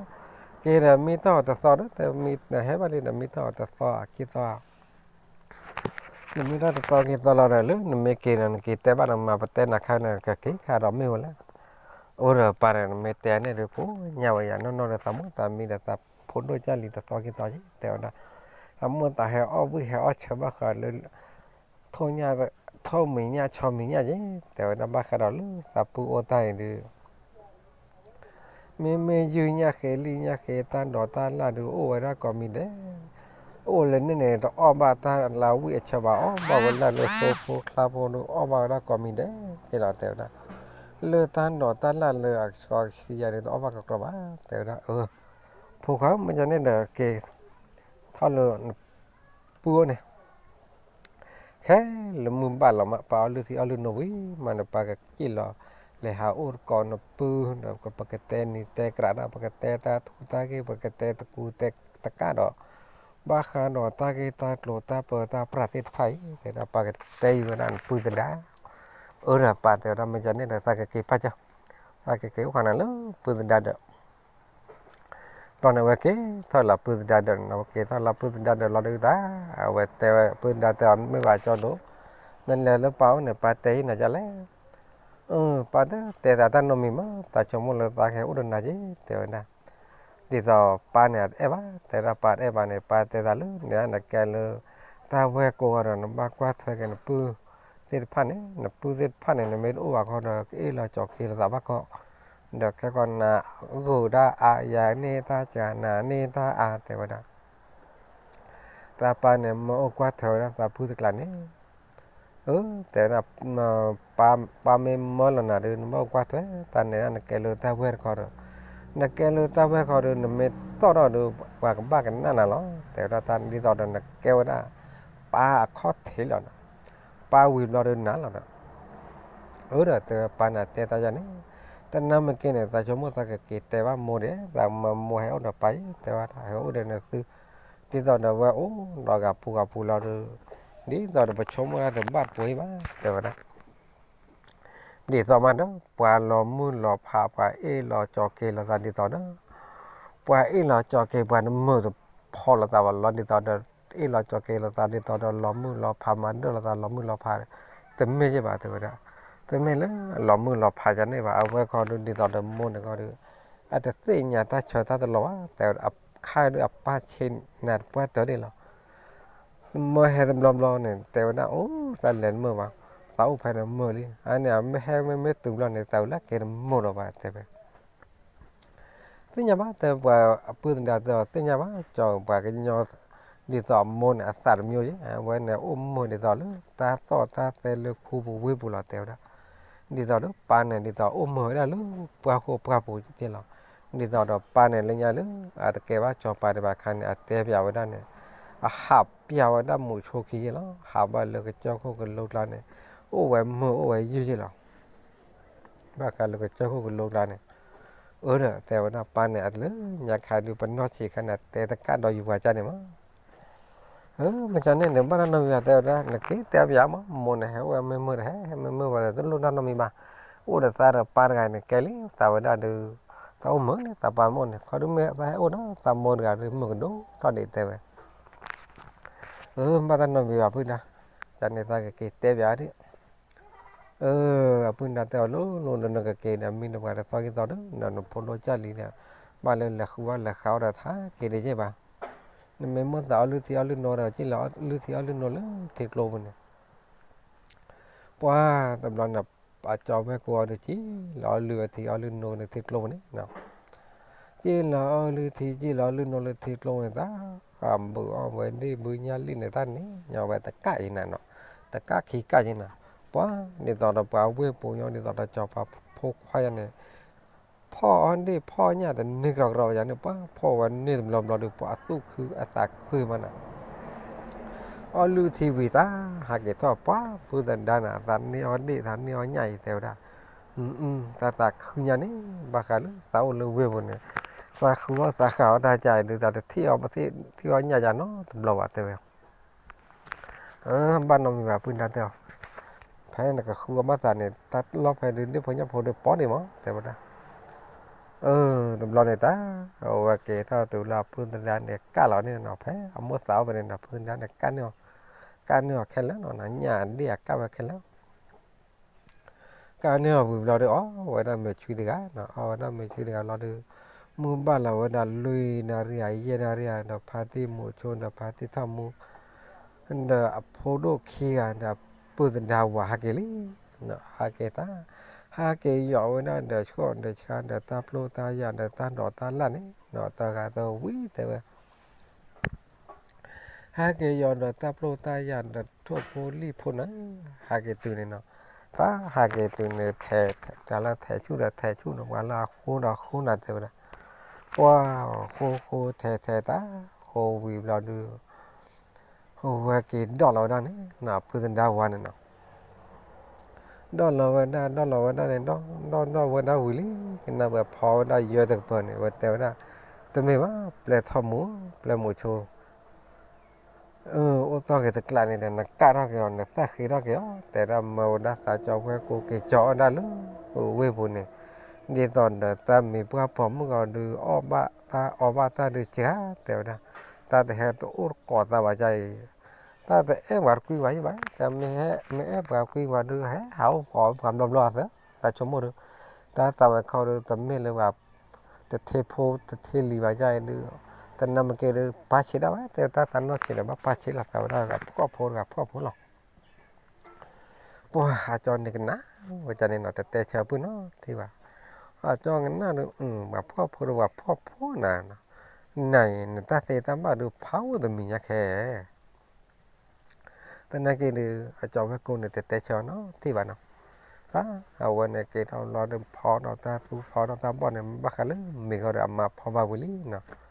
ဒီး က့ၤဒီးမံထီၣ်အီၤတသီဒီး တမံနဟဲဘၣ်လံဒီး မံထီၣ်အီၤတသီခံသီ နမံထီၣ်တသီခံသီလီၤဒီး လၢနမ့ၢ်က့ၤဒီး နက့ၤတဲဘၣ်နမါ ပတဲနၤခါန့ၣ် ကက့ၤခါဒီးမ့ၢ်ဝဲလဲၣ်. အၢ ဒီးပၢ်ဒီး နမ့ၢ်တဲန့ၣ်ဒီး ဖိညါဝဲယၤ နီၢ်နီၢ်ဒီးသးမိၢ်သးမံဒီးသးဖိဒိၣ်ကၢ်လံၤတသီခံသီက့ၤ တဲဝဲဒၣ်. သးမိၢ်သးဟဲအီၣ်ဘှံးဟဲအီၣ်ဆၢဘၣ်ဃးလၢ ထိၣ်ညၣ် ထိၣ်မံၤညၣ်ဆီမံၤညၣ်က့ၤ တဲဝဲဒၣ် ဘၣ်ဃးဒီးလၢသးပုၢ်အိၣ်တၢ်အံၤဒုး မ့မ့ၢ်ယုၢ်ညၣ်ဃ့လံၣ်ညၣ်ဃ့ တၢ်ဒိးတၢ်လၣ်ဒုး အိၣ်ဝဲဒၣ်ကိးမံၤဒဲး, အိၣ်လၢန့ၣ်န့ၣ် တအီၣ်ဘၣ်တၢ်လၢဝံၣ်အဆၢဘၣ် အီၣ်ဘၣ်ဝဲဒၣ်လၢသိဖိချါဖိဒုး အီၣ်ဘၣ်ဝဲဒၣ်ကိးမံၤဒဲးက့ၤလီၤ တဲဝဲဒၣ်. လၢတၢ်ဒိးတၢ်လၣ်လၢအကဆှီကဆံယၤဒုး တအီၣ်ဘၣ်ကကြီဘၣ် တဲဝဲဒၣ်. အၢ ဖိခွါ မ့ၢ်ကန့ၣ်ဒီး က့ၤထီၣ်လၢ ပုၢ်အိၣ်န့ၣ် ခဲလၢာ်မုၢ်ဘၣ်လီၤမး ပၢ်အီလုၢ်ထံအီလုၢ်နိဝံၤမးဒီး ပၢ်ကစံၣ်လီၤ လဲၤဟးအိၣ်တကိးနပုၢ်ဒီး ပကတဲနံၤတဲကြးဒီး ပကတဲတၢ်ထူတၢ်ဂ့ၢ် ပကတဲတကူတဲတကးဒီး ဘၣ်ဃးဒီးတၢ်ဂ့ၢ်တၢ်ကျိၤတၢ်ပၢတၢ်ပြးသ့ၣ်တဖၣ်အံၤ တဲဒၣ် ပၢ်ကတဲအံၤဝဲဒၣ်နပုၢ်သဒါ အၢဒီးပၢ်တဲဝဲဒၣ် မ့ၢ်ကန့ၣ်ဒီး သးကက့ၤပၢ်ကၠီ သးကက့ၤအိၣ်ဃာ်နၤလၢပုၢ်သဒါဒီး ဘျီန့ၣ် အဝဲက့ၤထီၣ်လီၤပုၢ်သဒါဒီး အဝဲက့ၤထီၣ်လီၤပုၢ်သဒါဒီးလီၤဒုးသး အဝဲတဲဝဲ ပုၢ်သဒါတဲအီၤ မ့ၢ်ဘၣ်ကၠီဒိၣ် နလဲၤလၢပၢ်အိၣ်န့ၣ် ပၢ်တဲဟံးနၤဒ်လဲၣ် အၢ ပၢ်တဲ တဲသးတၢ်နီတမံၤမး သးဆိကမိၣ်လၢသးကဟဲအိၣ်ဒီးနၤက့ၤ တဲဝဲဒၣ် ဒ်သိးပၢ်န့ၣ်အတအဲၣ်ဘၣ် တဲဒၣ်ပၢ်တအဲၣ်ဘၣ်န့ၣ် ပၢ်တဲသးလၢ နကဲလၢ တၢ်ဝဲၢ်ကိးဂၤဒီး နဘၣ်ကွၢ်ထွဲက့ၤနပုၢ်သ့ၣ်တဖၣ်န့ၣ် နပုၢ်သ့ၣ်တဖၣ်န့ၣ် နမ့ၢ်တအိၣ်ဘၣ်ခီဒီး ကအ့ၣ်လိာ်ကၠီၤက့ၤလိာ်သးဘၣ်ခီ ဒီးခဲကီးနဂိာ်ဒၣ်အါ ယၤန့ၢ်တၢ်ကၤ နၤန့ၢ်တၢ်အါ တဲဝဲဒၣ် သးပၢ်န့ၣ် မ့ၢ်အိၣ်ကွၢ်ထွဲဝဲဒၣ်သးပုၢ်တကျးန့ၣ် အၢ တဲဝဲဒၣ် ပၢ်မ့ၢ်မၢလီၤနၤဒီး နဘၣ်အိၣ်ကွၢ်ထွဲ တၢ်န့ၣ်ဒၣ်နကဲလၢတၢ်ဝဲၢ်တခီဒီး နကဲလၢတၢ်ဝဲၢ်ခီဒီး နမ့ၢ်သီၣ်ထီၣ်ဒီး ပှၤကဘၣ်ကနၣ်နၤလီၤ တဲဝဲဒၣ် တၢ်ဒ်သိးဒီးနကဲဝဲဒၣ် ပၢ်အခီၣ်ထံးလီၤဒီး ပၢ်ဝံၤဘျီဒီးနၤလီၤဒီး အၢဒီးတဲဝဲ ပၢ်န့ၣ်တဲတၢ်ယၤန့ၣ် တနၤမ့ၢ်က့ၤန့ၣ် သးဆိကမိၣ်သးကက့ၤတဲဘၣ်မိၢ်ဒီး သးမၢမိၢ်ဟဲအိၣ်ဒီးပၢ်အံၤ တဲဝဲဒၣ် ဟဲအိၣ်ဒီးနသု ဒ်သိးဒီးဝဲအိၣ်ဒီးဂၤပူၤဂၤပူၤလီၤဒီး ဒ်သိးဒီးပဆိကမိၣ်တၢ်တဘၣ်တပှဲၤဘၣ် တဲဝဲဒၣ် ဒ်သိးမးဒီး ပှၤလီၤမုၢ်လီၤဖး ပှၤအ့ၣ်လိာ်ကၠီၤက့ၤလိာ်သးဒ်သိးဒီး ပှၤအ့ၣ်လိာ်ကၠီၤက့ၤပှၤနမုာ်တဖိးလိာ်သးဘၣ်လီၤ ဒ်သိးဒီး အ့ၣ်လိာ်ကၠီၤက့ၤလိာ်သးဒ်သိးဒီး လီၤမုၢ်လီၤဖးမၤဒၢၣ်လိာ်သးလီၤမုၢ်လီၤဖး တမ့ၢ်ယ့ၢ်ဘၣ် တဲဝဲဒၣ် တမ့ၢ်လၢလီၤမုၢ်လီၤဖးယၤန့ၣ်ဘၣ် အဝဲခီဒုးဒ်သိးဒီးမိၢ်န့ၣ်ခီဒီး အတသ့ၣ်ညါတၢ်ဆၢတၢ်တလီၤဘၣ် တဲဝဲဒၣ် အခါဒုးအပၢ်ဆ့နၤတပှၢ်တၢၢ်ဒၣ်လီၤ မၢဟဲတဘျီဘျီန့ၣ် တဲဝဲဒၣ် အိၣ်သးလဲၤတမုာ်ဘၣ် သးအိၣ်ဖဲန့ၣ်မုာ်လံ အန့ၣ် မ့ၢ်ဟဲမ့မ့ၢ်တုၤဘျီန့ၣ် သးဝံၤလၢက့ၤတမုာ်လီၤဘၣ် တဲဝဲ သ့ၣ်ညါဘၣ် တဲပှၤအပုၢ်သဒါတဲအီၤ သ့ၣ်ညါဘၣ် ကၠီပှၤကညီ ဒ်သိးအမိၢ်န့ၣ် အသးတမံၤယဲ အဝဲန့ၣ်အိၣ်မုာ်ဒ်သိးလၢ တၢ်သီၣ်တၢ်သဲလၢခူပူၤဝ့ၢ်ပူၤလီၤ တဲဝဲဒၣ် ဒ်သိးဒီးပၢ်န့ၣ် ဒ်သိးအိၣ်မုာ်ဝဲဒၣ်လၢ ပှၢ်ဃိပှၢ်ပူၤယဲလီၤ ဒ်သိးဒီးပၢ်န့ၣ် လၢညါလၢ အတကဲဘၣ်ကၠီပၤဒံးဘၣ်ခါန့ၣ် အတဲပၠးဝဲဒၣ်န့ၣ် အဟးပၠးဝဲဒၣ်မုဆိုးခံယဲလီၤ ဟးဘၣ်လၢကစၢၢ်ခိၣ်ကလိကျါန့ၣ် အိၣ်ဝဲမုာ်အိၣ်ဝဲယုၢ်ယဲလီၤ ဘၣ်ဃးလၢကစၢၢ်ခိၣ်ကလိကျါန့ၣ် အၢဒီးတဲဝဲဒၣ်ပၢ်န့ၣ် အလၢညါခါဒုး ပနီၢ်ဆံးခါန့ၣ် အတဲတကးဒီးယပှၤကၢ်န့ၣ်မး မ့ၢ်ကန့ၣ်န့ၣ် ဘၣ်တၢ်နီတမံၤဘၣ် တဲဝဲဒၣ် နက့ၤတဲပၠးမး မိၢ်န့ၣ် ဟဲအိၣ်ဝဲမ့ၢ်မုာ်ဒီး ဟဲဟဲမ့ၢ်မုာ်ဘၣ်ဒီး တလိၣ်တၢ်နီတမံၤဘၣ် အိၣ်ဒီးသးဒီးပၢ်တဂၤန့ၣ် ကဲလံ သးဝဲဒၣ်ဒုး သးအိၣ်မုာ်န့ၣ် သးပၢ်မိၢ်န့ၣ် ခီဒုးမ့ၢ်သးဟဲအိၣ်ဒီး သးမိၢ်တဂၤဒုး မုာ်ကဒိၣ်ထီၣ်ဒံး တဲဝဲ အၢ ဘၣ်တၢ်နီတမံၤဘၣ် ပုၢ်ဒါ ကန့ၣ်သးကက့ၤတဲပၠးဒံး အၢ အပုၢ်ဒါတဲအီၤ လိၤလိၤဒီးနကက့ၤဒီး မံဒီးပှၤတသီခံသီဒီး ဒီးနဖိဒိၣ်ကၢ်လံဒီး ဘၣ်လၢလဲၤဃုဘၣ်လဲၤဃးအီၣ်ဒီးထါက့ၤဒံးယဲၢ်ဘၣ် နမ့ၢ်မိၣ်သးအီလုၢ်ထံအီလုၢ်နိဒီး က့ၤလီၤအီလုၢ်ထံအီလုၢ်နိလၢထံကျိပူၤန့ၣ် ပှၤတဘျီန့ၣ် အကၠီဝဲၢ်ကိးအီၤဒီး က့ၤလီၤအီလုၢ်ဝဲထံအီလုၢ်နိလၢထံကျိပူၤန့ၣ် က့ၤလီၤအီလုၢ်ထံ က့ၤလီၤအီလုၢ်နိလၢထံကျိပူၤန့ၣ် တၢ်ဘုးအီၣ်ဝဲဒ့ၣ်ဘုးညၣ်လံၣ်န့ၣ် တၢ်န့ၣ်ညီဝဲတကးအံၤနၤနီၤ တကးခံကးယဲၢ်နၤ ပှၤဒ်သိးဒီးပှၤဝ့ၢ်ပူၤညီ ဒ်သိးဒီးကၠီၤပၤဖိခွါယၤန့ၣ် ဖီၣ်အီၣ်ဒ့ၣ်ဖီၣ်ညၣ်တန့ၢ်ကရီကရီယၤန့ၣ် ပှၤဖီၣ်ဝဲန့ၢ်တဘျီဘျီဒီး ပှၤအသူၣ်ခုအသးခုမးနၤ အီလုၢ်ထံဝံၤတၢ် ဟးက့ၤထီၣ်ပှၤပုၢ်သဒါနၤ သးန့ၢ်အီၣ်ဒ့ၣ် သးန့ၢ်အီၣ်ညၣ်အံၤတဲဝဲဒၣ် သးသးခုညါန့ၣ် ဘၣ်ဃးလၢသးအိၣ်လၢဝ့ၢ်ပူၤန့ၣ် သးဃုအီၣ်သးဃာ်အီၣ်တၢ်ကါအံၤဒုး သးတထံၣ်အီၣ်ပသ့ၣ်ထံၣ်အီၣ်ညၣ်ယၤနီတဘျီဘၣ်တဲဝဲ ဘၣ်နီတမံၤဘၣ် ပုၢ်ဒါတဲအီၤ ဖဲနကဃုအီၣ်ဘၣ်သးန့ၣ် တၢ်လီၢ်ဖဲဒုး ဒ့ၣ်ဖိညၣ်ဖိဒုးပီန့ၣ်မး တဲဝဲဒၣ် အၢ တဘျီန့ၣ်တၢ် အဝဲက့ၤထီၣ်တုၤလၢအပုၢ်သဒါန့ၣ် ကၢ်လီၤန့ၣ်နီၤ ဖဲအမိၢ်သးအိၣ်ဖဲန့ၣ်နီၤ ပုၢ်သဒါန့ၣ် ကၢ်န့ၢ်အီၤ ကၢ်န့ၢ်အီၤခဲလၢာ်နီၤ ညၣ်ဒ့ၣ်အကၢ်ဝဲခဲလၢာ် ကၢ်န့ၢ်အီၤဝံၤဘျီဒီး အီၣ်ဝဲဒၣ်မဲာ်ချံတဂၤနီၤ အီၣ်ဝဲဒၣ်မဲာ်ချံတဂၤလီၤဒီး မုၢ်ဘၣ်လီၤဝဲဒၣ်လွံၢ်နၣ်ရံၣ်ဧါ ယဲၢ်နၣ်ရံၣ်ဧါ ဒီးဖါတံၢ်မူဆိဒီးဖါတံၢ်ထီၣ်မူ ဒီးအဖိဒိၣ်ခံဂၤဒီးပုၢ်သဒါဝၤဟးက့ၤလံ ဟးက့ၤတၢ် ဟးက့ၤယီၤဝဲဒၣ်ဒီးဆှီၣ်ဒီးဆှါဒီးတၢ်ပျိတၢ်ယၢ်ဒီးတၢ်ဒိးတၢ်လၣ်န့ၣ်နီၤ တဂၤသဝံတဲဝဲ ဟဲက့ၤယီၤဒီးတၢ်ပျိတၢ်ယၢ်ဒီးထိၣ်ဖိလံၣ်ဖိန့ၣ် ဟဲက့ၤတုၤန့ၣ်နီၤ, တၢ်ဟဲက့ၤတုၤန့ၣ် ထဲး တၢ်လၢထဲးဆူၣ်ဒီးထဲးဆူၣ်န့ၣ် ပှၤလၢအဃိဒီးဃိနၤတဲဝဲဒၣ်, ပှၤဃိဃိထဲးထဲးတၢ် ဃိဝံၤဘျီဒုး ဝဲက့ၤဒီၣ်လီၤဝဲဒၣ်န့ၣ် အပုၢ်သဒါဝါန့ၣ်နီၤ, ဒီၣ်လီၤဝဲဒၣ် ဒီၣ်လီၤဝဲဒၣ်န့ၣ် ဒီၣ်ဒီၣ်ဒီၣ်ဝဲဒၣ်ဝံၤလံ, ကနၣ်ဝဲဖီဝဲဒၣ်ယၢတကပၤန့ၣ် ဝဲတဲဝဲဒၣ်, တမ့ၢ်ဘၣ် ပျဲၢ်ထီၣ်မူ ပျဲၢ်မူဆိ အိၣ်သီၣ်က့ၤတကျးန့ၣ်ဒီး နကၣ်ထီၣ်က့ၤအီၤ နသၣ်ဃ့ထီၣ်က့ၤအီၤ တဲဒၣ်မၢဝဲဒၣ်သးကၠီဝဲၢ်ကိးက့ၤကၠီအီၣ်ဒၣ်လၢဝ့ၢ်ပူၤန့ၣ်, ဒ်သိးဒီးသးမံၤပှၢ်ပိာ်မုၣ်ဂီၤဒုး အီၣ်ဘၣ်တၢ်အီဘၣ်တၢ်ဒုးစှၤ တဲဝဲဒၣ်, တၢ်တဟဲတအိၣ်တကိးသးဘၣ်ကါအံၤ, တၢ်တအဲၣ်ပှၤတကွံပှၤယံၣ်ဘၣ်, တမ့ၢ်ဟဲ မ့ၢ်အဲၣ်ပှၤကွံပှၤဒုး ဟဲဟးအိၣ်ကိးပှၤဘျီဘျီသၢ, တၢ်ဆိကမိၣ်ဒုး, တၢ်သးဝဲခီဒုး တမ့ၢ်လၢပှၤ တထ့ဖိတထ့လံၤဘၣ်ယါအံၤဒုး, တနၢ်မ့ၢ်က့ၤဒုး ပာ်ဆံးဒၣ်ဝဲ တဲတၢ်သးနီၢ်ဆံးဒီး ဘၣ်ပာ်ဆံးလီၤသးဝဲဒၣ်ဂၤဖှီၣ်ဖိတဂၤဖှီၣ်ဖိလီၤ. ပှၤအကၠီန့ၣ်ကနၣ်ဝဲဒၣ်န့ၣ်နီၤ တတဲဆၢပုၢ်နီၤထံၣ်ဘၣ်, အကၠီကနၣ်ဒုး ပှၤဖှီၣ်ဖိဒီးပှၤဖှီၣ်ဖိနၤ, နၤအံၤ နတၢ်သ့တၢ်ဘၣ်ဒုးဖးအိၣ်တမံၤညါခဲ သနာ်က့ဒုး အကၠီဝဲၢ်ကိန့ၣ် တတဲဆၢနီတထံၣ်ဘၣ်နီၤ. အဝဲန့ၣ်က့ၤထီၣ်လီၤဒီး ဖီဒီးတၢ်သူ ဖီဒီးတၢ်ဘီၣ်န့ၣ် ဘၣ်ဃးလၢမ့ၤဂီၢ်ဒီးအမါဖီဘၣ်ဝံၤလံနီၤ.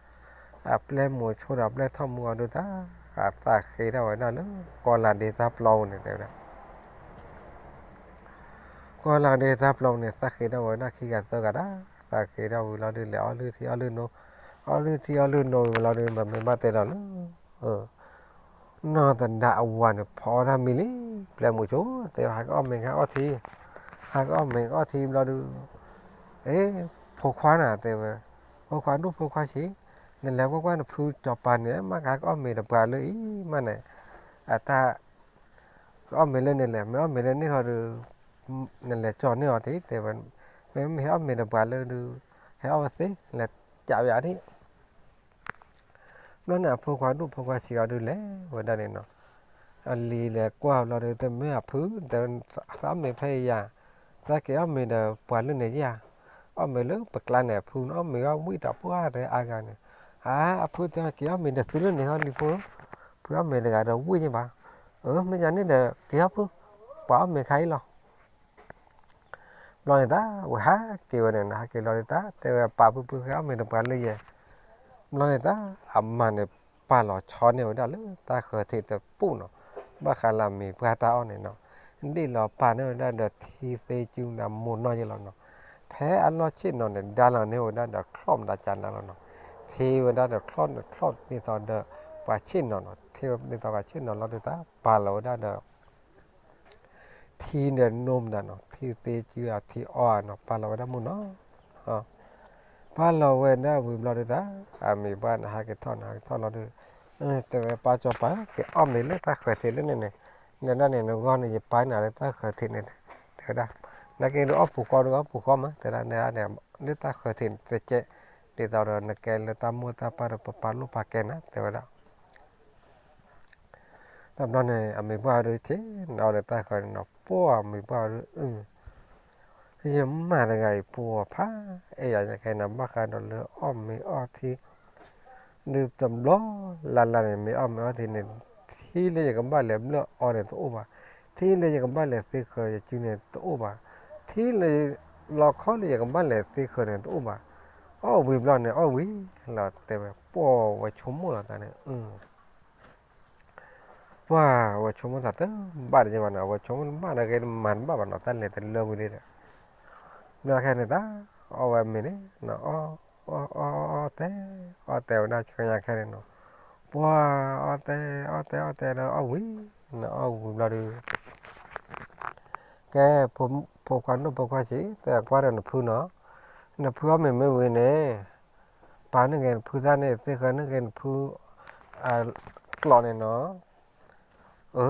အပျဲၢ်မူဆိဒီးအပျဲၢ်ထီၣ်မူအီၤဒုးတၢ် အသးဃ့ထီၣ်ဝဲဒၣ်လၢ ကီၢ်လၤဒ့တၢ်ပျီပူၤန့ၣ် တဲဝဲဒၣ် ကီၢ်လၤဒ့တၢ်ပျီပူၤန့ၣ် သးဃ့ထီၣ်ဝဲဒၣ်ခံဂၤသၢဂၤဒၣ်, သးဃ့ထီၣ်ဝံၤလီၤဒုး လဲၤအီၣ်လုၢ်ထံအီၣ်လုၢ်နိ, အီၣ်လုၢ်ထံအီၣ်လုၢ်နိဝံၤလီၤဒုး ပမ့ၢ်ဘၣ်တဲဒီးလၢ နီၢ်သဒါအဝၤန့ၣ် ဖီအီၣ်တၢ်မံလံ, ပျဲၢ်မူဆိ တဲဝဲ ဟးကအီၣ်မ့ၤ ဟးအီၣ်ထံ, ဟးကအီၣ်မ့ၤအီၣ်ထံဘျီဒုး, အ့ ဖိခွါနၤ တဲဝဲ, ဖိခွါဒိၣ်ဖိခွါဆံး, နလဲၤကွၢ်ကွၢ်နဖုစီၤပၤန့ၣ် မ့ၢ်ကဟးကအီၣ်မ့ၤတပှၤလၢအံၤမးန့ၣ်, အတၢ် ကအီၣ်မ့ၤလၢန့ၣ်လဲၣ်, မ့ၢ်အီၣ်မ့ၤလၢန့ၣ်ဃီဒီး နလဲၤကၠီန့ၢ်အီၤထံ တဲဝဲ, မ့မ့ၢ်ဟဲအီၣ်မ့ၤတပှၤလၢဒုး ဟဲအီၣ်ဝဲသ့ လဲၤကးဝဲအီၤထံ ဘျီန့ၣ် အဖိခွါဒိၣ်ဖိခွါဆံးအီၤဒုး လဲၤဝဲဒၣ်န့ၣ်နီၤ, အလံၤလဲၤကွၢ်ဘျီဒီး တမ့ၢ်အဖု သးအီၣ်မ့ၤဖဲအံၤယၤ, သးက့ၤအီၣ်မ့ၤဒီးပှၤလၢန့ၣ်ယၤ, အီၣ်မ့ၤလၢပကျါန့ၣ် အဖုန့ၣ် အီၣ်မ့ၤအီၣ်ဝံၣ်တၢ်ပှၢ်ဒီးအါဂၤန့ၣ်, အါ အဖုတဲ က့ၤအီၣ်မ့ၤဒီးသုလၢန့ၣ်ဟီလံၤဖိ, ဖုအီၣ်မ့ၤတဂၤဒီးဝံၣ်ညါဘၣ်, အၢ မ့ၢ်ယၤန့ၣ်ဒီး က့ၤအီၣ်ဖု, ပှၤအီၣ်မ့ၤခါအံၤလီၤ ဘျီန့ၣ်တၢ် ဝဲဟးက့ၤဝဲန့ၣ် ဟးက့ၤလီၤဒုးတၢ် တဲဝဲပၢ်ဖုဖု ဟဲအီၣ်မ့ၤတပှၤလၢယဲ, ဘျီန့ၣ်တၢ် အမါန့ၣ် ပာ်လီၤဆီန့ၢ်ဝဲဒၣ်လၢတၢ်ဃၢၤထံးတပူၤနီၤ, ဘၣ်ဃးလၢအမံၤပှၢ်တၢ်အီၣ်န့ၣ်နီၤ, ဒ့ၣ်လီၤပာ်န့ၢ်ဝဲဒၣ်ဒီးထံသ့ကၠူမတၤမိၢ်နီၢ်ယဲလီၤနီၤ, ဖဲအလီၢ်ဆ့ၣ်နီၤန့ၣ် ဒါလီၤန့ၢ်ဝဲဒၣ်ဒီးချီၣ်မတၤကၢ်နၤလီၤနီၤ, ထံဝဲဒၣ်ဒီးချီၣ်န့ၣ်ချီၣ်ဒ်သိးဒီး ပှၤဆ့ၣ်နီၤနီၤ, ထံဝဲဒ်သိးပှၤဆ့ၣ်နီၤလီၤဒုးတၢ် ပာ်လီၤဝဲဒၣ်ဒီး ထံဒီးနိမတၤနီၤ, ထံသ့ကၠူဧါ ထံအီၣ်ဧါနီၤ, ပာ်လီၤဝဲဒၣ်မုၢ်နီၤ, ပာ်လီၤဝဲဒၣ်ဝံၤဘျီဒုးတၢ် အမံၤပှၢ်န့ၣ် ဟးက့ၤထီၣ်န့ၣ် ဟးက့ၤထီၣ်လီၤဒုး, တဲဝဲပၢ်စီၤပၤ က့ၤအီၣ်မ့ၤလၢတၢ်ဃၢၤထံးလၢန့ၣ်န့ၣ်, နဒၣ်န့ၣ် နဂီၢ်န့ၣ် ယပၢ်နၤလၢတၢ်ဃၢၤထံးန့ၣ်, တဲဝဲဒၣ်, နက့ၤဒုးအီၣ်ပူၤဃီဒုးအီၣ်ပူၤဃီမး တဲဒၣ်န့ၣ် လၢတၢ်ဃၢၤထံးန့ၣ်တကဲး, ဒ်သိးဒီးနကဲလၢတၢ်မိၢ်တၢ်ပၢ်ဒီး ပပာ်လိာ်ပာ်ကဲနၤ တဲဝဲဒၣ် တဘျီန့ၣ် အမံၤပှၢ်ဒုးထံၣ်န့ၣ်အီၤဒီးတၢ်ဃၢၤန့ၣ်နီၤ, ပှၢ်အမံၤပှၢ်ဒုး အ ယမါတဂၤအံၤ ပှၢ်ဖးအဲၣ်ယၤခဲအံၤန့ၣ် ဘၣ်ဃးဒီးလၢအီၣ်မ့ၤအီထံ ဒုးတဘျီလၢ်လၢ်န့ၣ် မ့ၢ်အီၣ်မ့ၤအီထံန့ၣ် ထံလၢယကဘၣ်လဲၤဘျၢၣ်အီန့ၣ်တအိၣ်ဘၣ်, ထံလၢယကဘၣ်လဲၤသ့ဃၢၤယစုန့ၣ်တအိၣ်ဘၣ်, ထံလၢ လီခီလၢယကဘၣ်လဲၤသ့ဃၢၤန့ၣ်တအိၣ်ဘၣ်, အီၣ်ဝံၤဘျီန့ၣ် အီၣ်ဝံၤလီၤ တဲဝဲ ပှၢ်ဝဲဆိကမိၣ်လီၤတၢ်န့ၣ် ပှၢ်ဝဲဆိကမိၣ်သးတဘၣ်တယဲၢ်ဘၣ်နီၤ, အဝဲဆိကမိၣ်တဘၣ်ဒီး ဂ့ၤတမၤတဘၣ်ဘၣ်နီၤ, တၢ်လဲၤတလၢဝံၤလံဒီး ဘျီခဲန့ၣ်တၢ် အီၣ်ဝဲမ့ၤန့ၣ် အီၣ် အီၣ် အီၣ်တဲ အီၣ်တဲဝဲဒၣ်ဆှၢညါခဲန့ၣ်နီၤ, ပှၢ်အီၣ်တဲ အီၣ်တဲ အီၣ်တဲဒီးအီၣ်ဝံၤ နအီၣ်ဝံၤဘျီဒုး ကဲ ဖိခွါဒိၣ်ဖိခွါဆံး တဲကွၢ်ဒီးနဖုနီၤ, နဖုအီၣ်မ့ၤမ့ၢ်ဝံၤန့ၣ် ပာ်န့ၢ်က့ၤနဖုသၣ်န့ၣ် သ့ဃၢၤန့ၢ်က့ၤနဖု ကျိာ်န့ၣ်နီၤ, အၢ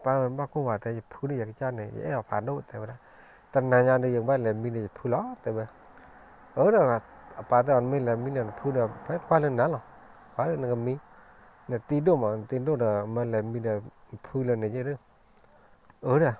ပၢ်ဧၢ ဘၣ်ကိၢ်ဝဲတဲ ယဖုဒီးယကစၢ်န့ၣ် ယအဲၣ်အီၤဖးဒိၣ် တဲဝဲဒၣ်, တနၤညါဒီး ယကဘၣ်လဲၤမံဒီးယဖုလီၤ တဲဝဲ, အၢ ဒီး အပၢ်တဲအီၤ နမ့ၢ်လဲၤမံဒီးနဖုဒီး ဖဲကွၢ်လၢနၤလီၤ, ကွၢ်လၢနကမံ, နတံၤဒိၣ်မး နတံၤဒိၣ်ဒီး မ့ၢ်လဲၤမံဒီးနဖုလၢန့ၣ်ယဲၢ်ဒီး, အၢ ဒီး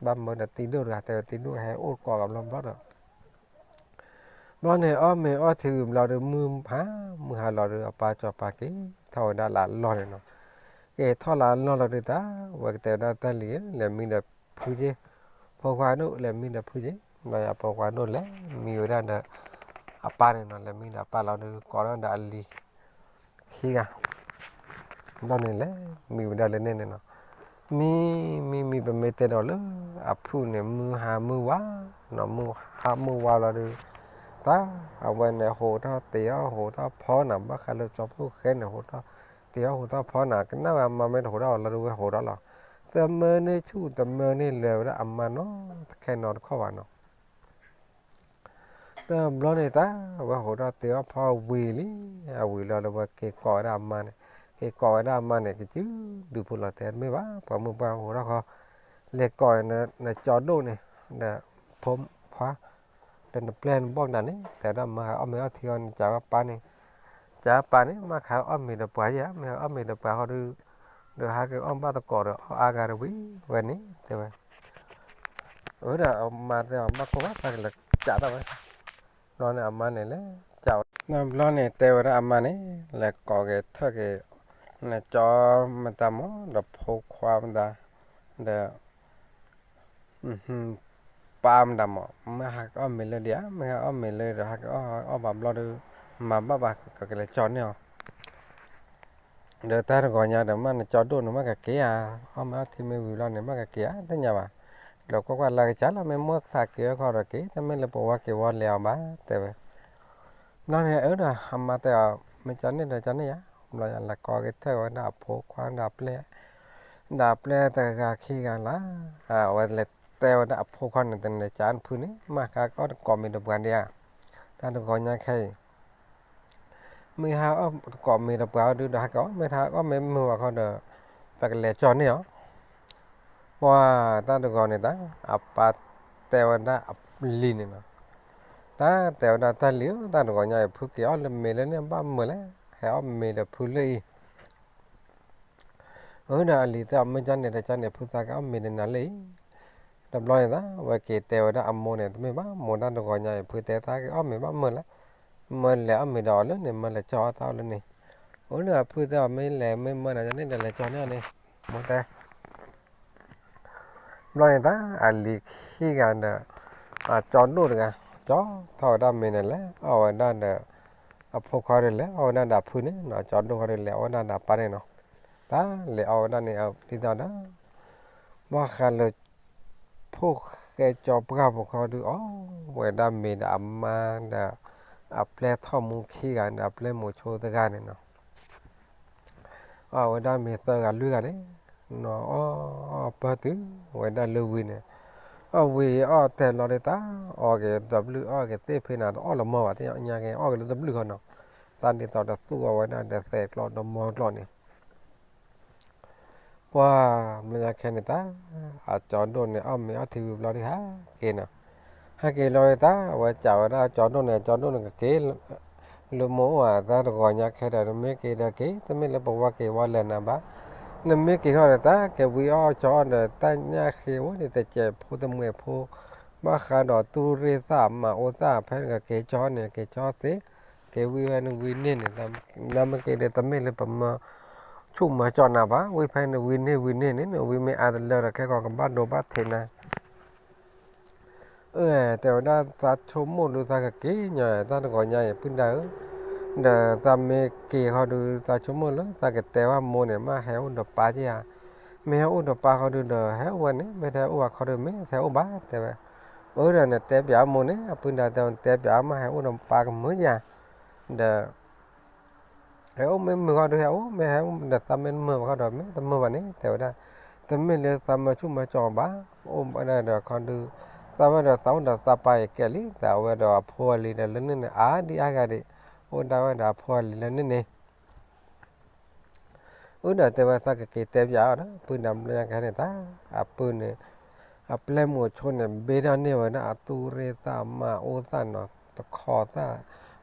ဘၣ်မၢဒီးတံၤဒိၣ်တဂၤ တဲဝဲတံၤဒိၣ်ဟဲအိၣ်ကိးကဘျီဘျီဒီး ဘျီန့ၣ် အီၣ်မ့ၤအီထံဝံၤဘျီဒီး မုၢ်ဟါ မုၢ်ဟါလီၤဒီး အပၢ်စီၤပၤက့ၤထီၣ်ဝဲဒၣ်လၢအလီၢ်န့ၣ်နီၤ, က့ၤထီၣ်လၢအလီၢ်လီၤဒီးတၢ် ဝဲကတဲဝဲဒၣ်တၢ်လံၤ လဲၤမံဒီးဖုက့ၤ, ဖိခွါဒိၣ်လဲၤမံဒီးဖုက့ၤ, ဘျီအဖိခွါဒိၣ်လဲၤမံဝဲဒၣ်ဒီး အပၢ်န့ၣ်နီၤ, လဲၤမံဒီးအပၢ်လီၤဒီး ကိးထီၣ်ဒီးအလံၤ ခံဂၤ ဘျီန့ၣ်လဲၤမံဝဲဒၣ်လၢန့ၣ်န့ၣ်နီၤ. မံ မံ မံ ပမ့ၢ်တဲဒီးလၢအဖုၣ်န့ၣ် မုၢ်ဟါမုၢ်ဝါနီၤ, မုၢ်ဟါမုၢ်ဝါလီၤဒီး တၢ်အဝဲန့ၣ်ဟိးထီၣ်တ့ၤအီၣ်ဟိးထီၣ်ဖီနၤ, ဘၣ်ဃးလၢကၠီဖီၣ်ဃဲန့ၣ် ဟိးထီၣ်တ့ၤအီၣ်ဟိးထီၣ်ဖီနၤ, ကနၣ်ဝဲအမါမ့ၢ်တဟိးထီၣ်အီၤလီၤဒီးဝဲဟိးထီၣ်လီၤ. တမၢန့ၢ်ဆူၣ်တမၢန့ၢ်လၢၤဝဲဒၣ်အမါနီတခဲနီတခီၣ်ဘၣ်နီၤ. တဘျီန့ၣ်တၢ် အဝဲဟိးထီၣ်တ့ၤအီၣ်ဖီဝံၤလံ, အဝံၤလီၤဒီးဝဲက့ၤကိးဝဲဒၣ်အမါန့ၣ်, က့ၤကိးဝဲဒၣ်အမါန့ၣ် ကစုဒုးဖိလီၤတဲာ်တမ့ၢ်ဘၣ်, ပှၤမုၢ်ပှၢ်ဟိးထီၣ်ဃီ, လဲၤကိးနကၠီဒိၣ်န့ၣ် ဒီးဖိခွါ ဒီးနပျဲၢ်နဘီၣ်မနုၤန့ၣ် တဲဒၣ်မါဟးအီၣ်မ့ၤအီထံအီၤန့ၣ် ကးဝဲပၢ်န့ၣ်, ကးပၢ်န့ၣ် မ့ၢ်ဟးအီၣ်မ့ၤဒီးပှၤယါ, မ့ၢ်ဟးအီၣ်မ့ၤဒီးပှၤဃီဒီး ဒီးဟးက့ၤအီၣ်ဘၣ်သကိးဒီးအီၣ်အါဂၤတဝံၤဝဲန့ၣ် တဲဝဲ အၢဒီးအမါတဲအီၤ ဘၣ်ကိၢ်ဘၣ် ပၢ်ကလဲၤကးတၢ်ဝဲ, ဘျီန့ၣ်အမါန့ၣ်လဲၤကးဝဲ, ဘျီန့ၣ်တဲဝဲဒၣ်အမါန့ၣ် လဲၤကိးက့ၤထၢၣ်က့ၤ နကၠီမတၤမး ဒီးဖိခွါမတၤ ဒီး ပၢ်မတၤမး, မ့ၢ်ဟးကအီၣ်မ့ၤလၢဒံးဧါ, မ့ၢ်ဟးအီၣ်မ့ၤလၢဒီး ဟးကအီၣ်အီၣ်ဘၣ်ဘျီဒီး မၤဘၣ်ဘၣ်ကကလဲၤကၠီန့ၢ်အီၤ ဒီးတၢ်တဂီၤညါဒီး မ့ၢ်နကၠီဒိၣ်န့ၣ် မ့ၢ်ကက့ၤဧါ, အီၣ်မ့ၤအီထံမ့ၢ်ဝံၤဘျီန့ၣ် မ့ၢ်ကက့ၤဧါ တသ့ၣ်ညါဘၣ်, ဒီးကွၢ်ကွၢ်လၢကစၢ်လီၤ မ့ၢ်မိၢ်သးက့ၤအီၣ်ခီဒီးက့ၤ တမ့ၢ်လၢပဝါက့ၤဝီလဲၤအီၤဘၣ် တဲဝဲ ဘျီန့ၣ်အၢဒီး အမါတဲအီၤ မ့ၢ်ကၠီန့ၢ်ဒီးကၠီန့ၢ်ယါ, ဘျီယလဲၤကိးက့ၤထၢၣ်ဝဲဒၣ်အဖိခွါဒီးအပျဲၢ်, ဒီးအပျဲၢ်တဂၤခံဂၤလၢ်, အဝဲလဲၤတဲဝဲဒၣ်အဖိခွါန့ၣ် တနၤကၠီနဖုန့ၣ် မ့ၢ်ဃးကအီၣ်တကိးမ့ၤဒီးပှၤဒံးဧါ, တၢ်တဂီၤညါခဲအံၤ မ့ၢ်ဟးအီၣ်တကိးမ့ၤဒီးပှၤအီၤဒုးဒီး ဟးကအီၣ်မ့ၢ်ဟးအီၣ်မ့ၢ်မုာ်ဘၣ်ခီဒီး ပကလဲၤကၠီန့ၢ်အီၤ, ပှၤတၢ်တဂီၤန့ၣ်တၢ် အပၢ်တဲဝဲဒၣ်အလံၤန့ၣ်နီၤ, တၢ်တဲဝဲဒၣ်တၢ်လံၤဧၢ တၢ်တဂီၤညါအံၤ ဖုက့ၤအီၣ်လၢမ့ၤလၢန့ၣ်ဘၣ်မုာ်လဲၣ်, ဟဲအီၣ်မ့ၤဒီးဖုလၢအံၤ အၢဒီးအလံၤတဲအီၤ မ့ၢ်ကၠီန့ၣ်ဒီးကၠီန့ၢ် ဖုသးကအီၣ်မ့ၤဒီးနၤလၢအံၤ, တဘျီန့ၣ်သး အဝဲက့ၤတဲဝဲဒၣ်အမိၢ်န့ၣ် တမ့ၢ်ဘၣ် မိၢ်တၢ်တဂီၤညါအံၤ ဖုတဲသးကအီၣ်မ့ၤဘၣ်မုာ်လဲၣ်, မ့ၢ်လဲၤအီၣ်မ့ၤဒီးအီၤလၢန့ၣ် မ့ၢ်လဲၤကၠီအီၣ်သးအီၤလၢန့ၣ်, အၢဒီးအဖုတဲအီၤ မ့ၢ်လဲၤမ့ၢ်မၢနၤကၠီန့ၣ်ဒီးလဲၤကၠီန့ၢ်အီၤန့ၣ်, မိၢ်တဲ ဘျီန့ၣ်တၢ် အလံၤခံဂၤဒီး အကၠီဒိၣ်တဂၤ ကၠီထီၣ်ဝဲဒၣ်မ့ၤန့ၣ် လဲၤအီၣ်ဝဲဒၣ်ဒီး အဖိခွါဒီးလဲၤအီၣ်ဝဲဒၣ်ဒီးအဖုန့ၣ်နီၤ, ကၠီဒိၣ်ခီဒီးလဲၤအီၣ်ဝဲဒၣ်ဒီးအပၢ်န့ၣ်နီၤ, တၢ်လဲၤအီၣ်ဝဲဒၣ်န့ၣ် ဒ်သိးဒီး ဘၣ်ဃးလၢ ဖိၣ်ဃဲကၠီပှၢ်ဖိခီဒုးအီၣ်ဝဲဒၣ်မ့ၤဒီးအမါဒီး အပျဲၢ်ထီၣ်မူခံဂၤဒီးအပျဲၢ်မိၤဆိတဂၤန့ၣ်နီၤ အီၣ်ဝဲဒၣ်မ့ၤသၢဂၤလွံၢ်ဂၤန့ၣ်, နီၤအီၣ်ပၢၢ်တုၤဝဲဒၣ်လၢဝံၤန့ၣ်, အီၣ်ဝံၤအီၣ်တဲာ်လီၤဒ်တၢ် အီၣ်က့ၤတဘျုးအီၣ်က့ၤသ့ၣ်ဖဲနၤတအီၣ်လၢၤမီၢ်ဘၣ် တညါက့ၤအီၣ်က့ၤလၢတဘျုးဃီနီၤ, တၢ်ဒ်သိးဒီးသူၣ်အီၣ်ဝဲဒၣ်ဒီးသဲးကျီဒီးမီကျီန့ၣ် ပှၤမ့ၢ်ညါခဲန့ၣ်တၢ် အကၠီဒိၣ်န့ၣ် အီၣ်မ့ၤအီထံဝံၤဘျီဒုးဟဲက့ၤနီၤ, ဟဲက့ၤလီၤဒ်တၢ် အဝဲကးဝဲဒၣ်အကၠီဒိၣ်န့ၣ် အကၠီဒိၣ်န့ၣ်ကက့ၤ လၢမိၢ်အိၣ်ဧါ တၢ်တဂီၤညါခဲဒီး နမ့ၢ်က့ၤဒီးက့ၤ တမ့ၢ်လၢပဝဲက့ၤဝဲလဲၤနၤဘၣ်, နမ့ၢ်က့ၤဃီဒီးတၢ်ကဝံအီၣ်ကၠီအီၣ်ဒီး တၢ်ညၣ်ဃ့ဝဲန့ၣ် တကဲးဖိတမှဲးဖိ, ဘၣ်ဃးဒီးတူၢ်ရ့ၣ်သၣ်မၤအိၣ်သၣ် ဖဲနကက့ၤကၠီန့ၣ် က့ၤကၠီသ့, က့ၤဝံဝဲနဝံန့ၢ်န့ၣ်, နမ့ၢ်က့ၤဒီး တမ့ၢ်လၢပမၤ ဆူၣ်မၤကၠီနၤဘၣ်, ဝံဖဲနဝံန့ၢ်ဝံန့ၢ်န့ၣ် နဝံမ့ၢ်အါတလၢဒီး ခဲကီးကဘၣ်ဒိဘၣ်ထံးနၤ အၢ တဲဝဲဒၣ်သးဆိကမိၣ်ဒုးသးကက့ၤညီ တၢ်တဂီၤညါအံၤ ပုၢ်ဒါဧၢ, ဒီးသးမ့ၢ်က့ၤဃီဒုး သးဆိကမိၣ်လၢသးကတဲဝဲမိၢ်န့ၣ် မ့ၢ်ဟဲအိၣ်ဒီးပၢ်က့ဧါ, မ့ၢ်ဟဲအိၣ်ဒီးပၢ်ဃီဒုးဒီး ဟဲအိၣ်ဝဲန့ၣ် မ့ၢ်တဟဲအိၣ်ဘၣ်ခီဒုး မ့ၢ်ဟဲအိၣ်ဘၣ် တဲဝဲ, အၢ ဒီးနတဲပၠးမိၢ်န့ၣ် အပုၢ်ဒါတဲ နတဲပၠး မ့ၢ်ဟဲအိၣ်ဒီးပၢ်ကမုာ်ဧါ, ဒီး ဟဲအိၣ်မ့ၢ်မုာ်ဃီဒုးဟဲအိၣ် မ့ၢ်ဟဲအိၣ်ဒီးသးမ့ၢ်မုာ်ဘၣ်ဃီဒီး မ့ၢ်တမုာ်ဘၣ်န့ၣ် တဲဝဲဒၣ်, တမ့ၢ်လၢသးမၤဆူၣ်မၤကၠီဘၣ်, အိၣ်ဝဲဒၣ်ဒီးခီဒုး, သးဝဲဒီးသးအိၣ်ဒီးသးပၢ်အံၤကဲလံ, သးဝဲဒီးအဖိအလံၤဒီးလၢန့ၣ်န့ၣ် အါဒံအါဂၤဒံး, အိၣ်ဒၣ်ဝဲဒီးအဖိအလံၤလၢန့ၣ်န့ၣ် အၢ ဒီးတဲဝဲသးကက့ၤတဲပၠးအီၤဒီး ပုၢ်ဒါဘျီညါကဟဲန့ၣ်တၢ်, အပုၢ်န့ၣ် အပျဲၢ်မိၤဆိန့ၣ် ဘ့ၣ်ဒၣ်န့ၢ်ဝဲဒၣ်အတူၢ်ရ့ၣ်သၣ်မၤအိၣ်သၣ်နီၤ, တခီသၣ်,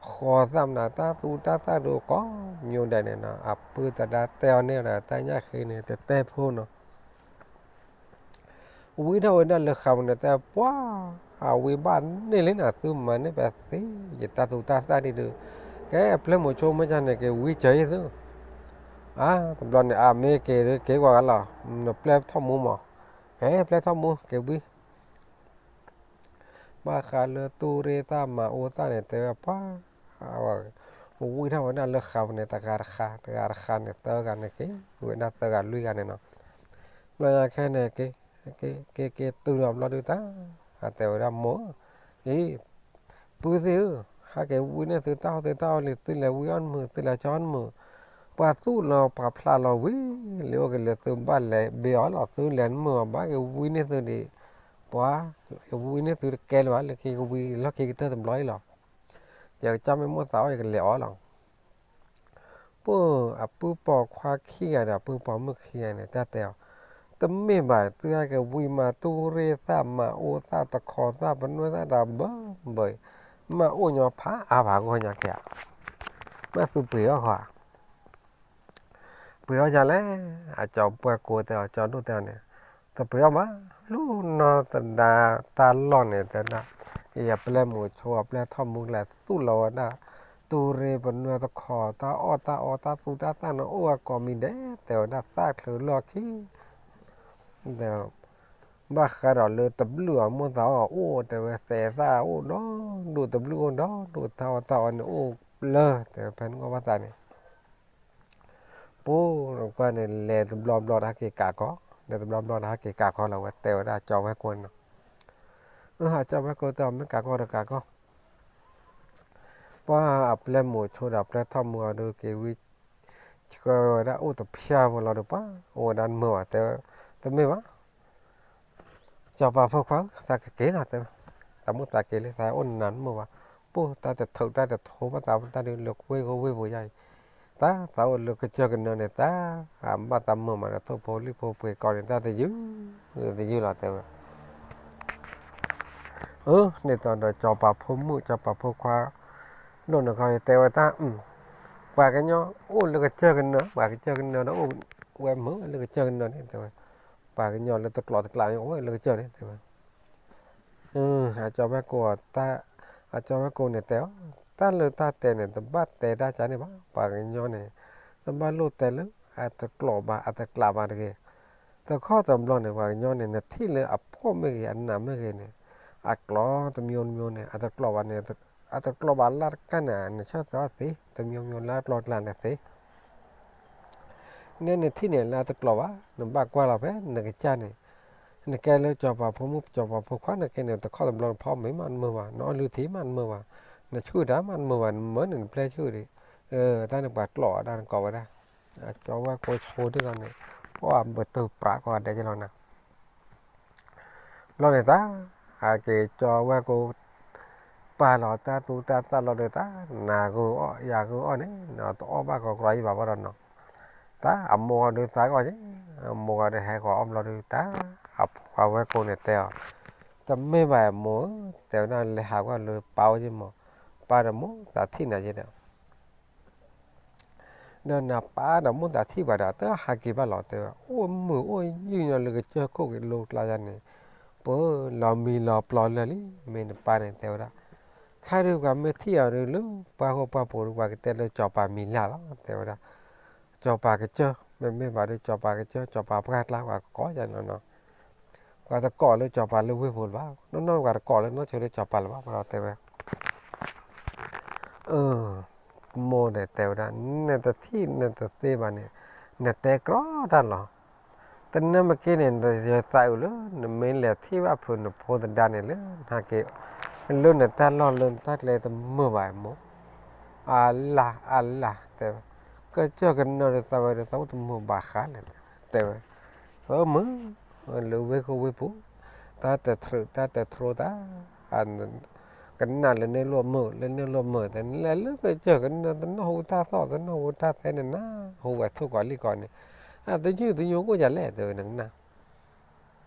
ဃီသၣ်မနုၤ တၢ်သူတၢ်သၣ်ဒုးကိးညိဒဲးန့ၣ်နီၤ, အပုၢ်သဒါတဲအီၤန့ၣ်ဒီး တၢ်ညၣ်ဃ့န့ၣ် တတဲဖိနီၤ ဝံထီၣ်ဝဲဒၣ်လၢဃးမုၢ်န့ၣ် တဲပှၤ, အဝံဘၣ်န့ၢ်လံနီၤ သုမၤန့ၢ်ပသ့ ယတၢ်သူတၢ်သၣ်ဒံးဒုး, ကဲအပျဲၢ်မိၤဆိမ့ၢ်ကန့ၣ် က့ၤဝံစၢၤယသု, အါ တဘျီန့ၣ် အမ့ၢ်က့ၤဒုး က့ၤကွၢ်ကလီၤ, နပျဲၢ်ထီၣ်မူမး, ကဲပျဲၢ်ထီၣ်မူ က့ၤဝံ ဘၣ်ဃးလၢတူၢ်ရ့ၣ်သၣ်မၤအိၣ်သၣ်န့ၣ် တဲဝဲပှၤ, အဝဲ, ဝံထီၣ်ဝဲဒၣ်လၢဃာ်ပူၤန့ၣ် တဂၤတဃာ် တဂၤတဃာ်န့ၣ် သၢဂၤန့ၣ်က့ၤ ဝံဝဲဒၣ်သၢဂၤလွံၢ်ဂၤန့ၣ်နီၤ. ဘျီညါခဲန့ၣ် က့ၤ က့ၤ က့ၤ က့ၤတုၤလီၤဘျီဒုးတၢ် အတဲဝဲဒၣ်မိၢ်ဧၢ, အံၤ ပုၢ်သ့ၣ်ဧၢ, ဟဲက့ၤဝံန့ၢ်သုတၢ်အီၣ်သုတၢ်အီလံ, သုလဲၤဝံအီၣ်တမုာ် သုလဲၤကၠီအီၣ်တမုာ်, ပှၤသူၣ်လီၤပှၤဖျးလီၤဝံၤလံအိၣ်က့ၤလၢသုဘၣ်လဲၤဘ့ၣ်အီၤလီၤ, သုလဲၤတမုာ်ဘၣ်, ဘၣ်က့ၤဝံန့ၢ်သုဒံး, ပှၤ ကဝံန့ၢ်သုတကဲလၢၤဘၣ်, လၢခံကဝံၤလီၢ်ခံကတၢၢ်တဘျီအံၤလီၤ. ယကစၢ်မ့ၢ်မိၣ်သးအီၣ် ယကလဲၤအီၣ်လီၤ. ပှၢ် အပုၢ်ပိာ်ခွါခံဂၤဒီး အပုၢ်ပိာ်မုၣ်ခံဂၤန့ၣ် တၢ်တဲအီၤ, တမ့ၢ်ဘၣ် သုဟဲက့ၤဝံမၤတူၢ်ရ့ၣ်သၣ် မၤအိၣ်သၣ်တခီသၣ် ပနွဲၣ်သၣ်တၢ်ဘၢဘၢအံၤ, မၤအိၣ်ညီဖးအါဘၣ်ဂီၢ်ညါက့ၤဧါ, မ့ၢ်သုပှ့ၤအီၣ်ဃီဧါ ပှ့ၤအီၣ်ယၤလဲၣ်, အကၠီပှၢ်ကိတဲအီၤ ကၠီဒိၣ်တဲအီၤန့ၣ်, တပှ့ၤအီၣ်ဘၣ်, လူၤနီၢ်သဒါတၢ်လီၢ်န့ၣ် တဲဝဲဒၣ်, အံၤအပျဲၢ်မုၣ်ဆိ အပျဲၢ်ထီၣ်မူကလဲၤသူၣ်လီၤဝဲဒၣ်, တူၢ်ရ့ၣ်ပနွဲၣ်တခီ တၢ်အီၣ်တၢ်အီတၢ်သူတၢ်သၣ်န့ၣ် အိၣ်ဝဲကိးမံၤဒဲး တဲဝဲဒၣ်သၣ်ချၢလီၢ်ခံ ဘၣ်ဃးဒီးလၢတဘျုးအီၤမိၢ်သးအီၣ်အိၣ် တဲဝဲသဲးသၣ်အိၣ်ဒီးဒိၣ် တဘျုးအိၣ်ဒီးဒိၣ် တၢ်အီၣ်တၢ်အီန့ၣ်အိၣ်လၢ တဲဝဲဖဲန့ၣ်ကီၢ်ဘၣ်သးန့ၣ်, ပှၢ် ကွၢ်န့ၣ် လဲၤတဘျီဘျီဒီးဟဲက့ၤကးကီ, လဲၤတဘျီဘျီဒီးဟဲက့ၤကးကီလီၤဝဲ တဲဝဲဒၣ်ကၠီဝဲၢ်ကိန့ၣ်နီၤ, အၢ အကၠီဝဲၢ်ကိတဲအီၤ မ့ၢ်ကးကီဒီးကးကီ ပှၢ်အပျဲၢ်မုၣ်ဆိဒီးအပျဲၢ်ထီၣ်မူအီၤဒီးက့ၤဝံ ဆှၢဝဲဒၣ်အိၣ်တဖျၢၣ်ဖိလီၤဒီးပှၢ် အိၣ်ဝဲဒၣ်တမုာ်ဘၣ် တဲဝဲ, တမ့ၢ်ဘၣ်, စီၤပၤဖိခွါဧၢ သးကက့ၤလီၤ တဲဝဲ, သးမိၣ်သးက့ၤလံ သးအိၣ်နးနးတမုာ်ဘၣ်, ပှၢ်တၢ်တထုးတၢ်တထိဘၣ်သးတၢ်ဒုးလၢကဝ့ၢ်ဂီၢ်ဝ့ၢ်ပူၤယါအံၤ, တၢ်သးအိၣ်လၢကစၢၢ်ကနၢန့ၣ် တၢ်အဘၣ်သးမုာ်မးဒီးထိၣ်ဖိလံၣ်ဖိပှ့ၤကီးန့ၣ် တၢ်တယုၢ် တယုၢ်လီၤ တဲဝဲ အၢ ဒ်သိးဒီးစီၤပၤဖိမုၣ် စီၤပၤဖိခွါ ဒိၣ်န့ၣ်ခီန့ၣ် တဲဝဲတၢ်, ပှၤကညီအိၣ်လၢကစၢၢ်ကနၢ, ပှၤကစၢၢ်ကနၢဒီးအိၣ်ဝဲမုာ်လၢကစၢၢ်ကနၢန့ၣ် တဲဝဲ, ပှၤကညီလၢတကျိးတကျးန့ၣ် အိၣ်ဝဲလၢကစၢၢ်န့ၣ် တဲဝဲ, အကၠီဝဲၢ်ကိ, အကၠီဝဲၢ်ကိန့ၣ်တဲအီၤ, တၢ်လၢတၢ်တဲန့ၣ် တဘၣ်တဲတၢ်ကါန့ၣ်ဘၣ်, ပှၤကညီန့ၣ် တဘၣ်လိၣ်တဲလၢ အတကျိးဘၣ် အတကျးဘၣ်တဂ့ၤ တခီတဘျီန့ၣ် ပှၤကညီန့ၣ် နထံၣ်လၢအဖှီၣ်မ့ၢ်ဂ့ၤ အနးမ့ၢ်ဂ့ၤန့ၣ် အကျိးတမျိုးမျိုးန့ၣ် အတကျိးဘၣ်န့ၣ်, အတကျိးဘၣ်လၢတကးန့ၣ် နဆၢသးသ့ တမျိုးမျိုးလၢအကျိးကျးန့ၣ်သ့ နဲနထံၣ်န့ၣ်လၢအတကျိးဘၣ် နဘၣ်ကွၢ်လီၤဖဲနကစၢ်န့ၣ်, နကဲလၢစီၤပၤဖိမုၣ် စီၤပၤဖိခွါ နကဲန့ၣ် တခီတဘျီနဖီမ့ၤမးတမုာ်ဘၣ်, နအီၣ်လုၢ်ထံမးတမုာ်ဘၣ်, နဆူၣ်တၢ်မးတမုာ်ဘၣ်, နမၢန့ၣ်နပျဲဆူၣ်ဒံး, တၢ်န့ၣ်ပှၤကျိးအီၤတၢ်နကိးဝဲဒၣ်, အကၠီဝဲၢ်ကိဆိဒ်သိးန့ၣ်, ပှၢ်ဘၣ်တူၢ်ပြးကိးဂၤဒဲးကလီၤနၤ ဘျီန့ၣ်တၢ်, အက့ၤကၠီဝဲၢ်ကိ ပာ်လီၤတၢ်သူတၢ်သၣ်လီၤဒီးတၢ်, နၤဂုာ်အီၣ်ယၤဂုာ်အီၣ်န့ၣ် နတအီၣ်ဘၣ်ကီးကြီအံၤဘၣ်ဘၣ်ဒီးနီၤ, တၢ်အမိၢ်ဂီၤဒုးသးကီးက့, အမိၢ်ဂီၤဒုးဟဲဃီၤအီၣ်ဘျီဒုးတၢ်, အဝဲၢ်ကိန့ၣ်တဲအီၤ, တမ့ၢ်ဘၣ်မိၢ်ဧၢ, တဲဝဲဒၣ်လဲၤဟးကွၢ်လၢပၢ်အိၣ်က့မး, ပၢ်ဒီးမိၢ်သးထံၣ်နၤက့ဒီး ဒီးနပၢ်ဒီးမိၢ်သးထံၣ်ပှၤဒီး တဟးက့ၤဘၣ်လီၤ တဲဝဲ, အိၣ်မုာ်အိၣ်ယုၢ်ညီလၢကစၢၢ်ခိၣ်က့ၤလိကျါယါန့ၣ်, ပလီၤမံလီၤပျီလၢာ်လံ, မ့ၢ်နပၢ်န့ၣ် တဲဝဲဒၣ်, ခါဒုးပှၤမ့ၢ်ထံၣ်အီၤဒုးလၢပှၢ်ဃိပှၢ်ပူၤဒုး ပှၤကတဲလၢစီၤပၤမံၤလၢ်လီၤ တဲဝဲဒၣ်, စီၤပၤကစၢၢ် မ့မ့ၢ်ဘၣ်ဒုး စီၤပၤကစၢၢ် စီၤပၤပှၢ်ကျါ ပှၤကကိးယါနီၤနီၤ ပှၤတကိးလၢစီၤပၤလၢဝ့ၢ်ပူၤလၢၤဘၣ်, နီၢ်နီၢ်ပှၤတကိးလၢနီၢ်ဆိလၢစီၤပၤလၢၤဘၣ် ပှၤဒီးတဲဝဲ, အၢ, မိၢ်န့ၣ်တဲဝဲဒၣ်, နတထံၣ်နတသ့ဘၣ်န့ၣ်, နတဲကြီတၢ်လီၤ, တနၢ်မ့ၢ်က့န့ၣ် နယသးအုးလၢ နမ့ၢ်လဲၤထံၣ်ဘၣ်ဖုးနဖိသဒါန့ၣ်လၢ နဟဲက့ၤ လၢနတၢ်လီၢ်လၢနတၢ်ကျဲတမုာ်ဘၣ်မိၢ်, အလၢ်အလၢ်တဲဝဲ, ကစၢၢ်ကနၢၤဒီးသးဝဲဒီးသးအိၣ်တမုာ်ဘၣ်ဃးလဲၣ် တဲဝဲ, အၢမုၢ်, လၢဝ့ၢ်ခိၣ်ဝ့ၢ်ပူၤ, တၢ်တထြုးတၢ်တထြိတၢ် ကနၣ်လၢန့ၢ်လိာ်မုာ် လၢန့ၢ်လိာ်မုာ် တဲလဲၤလၢကစၢၢ်ကနၢၤ တနီၢ်ဟူတၢ်သီၣ် တနီၢ်ဟူတၢ်သဲန့ၣ်နၤ ဟူဝဲထိၣ်ကီးလံၣ်ကီးန့ၣ်, တယုၢ်တညိကိၣ်ယၤလဲၣ် တဲဝဲနကနၣ်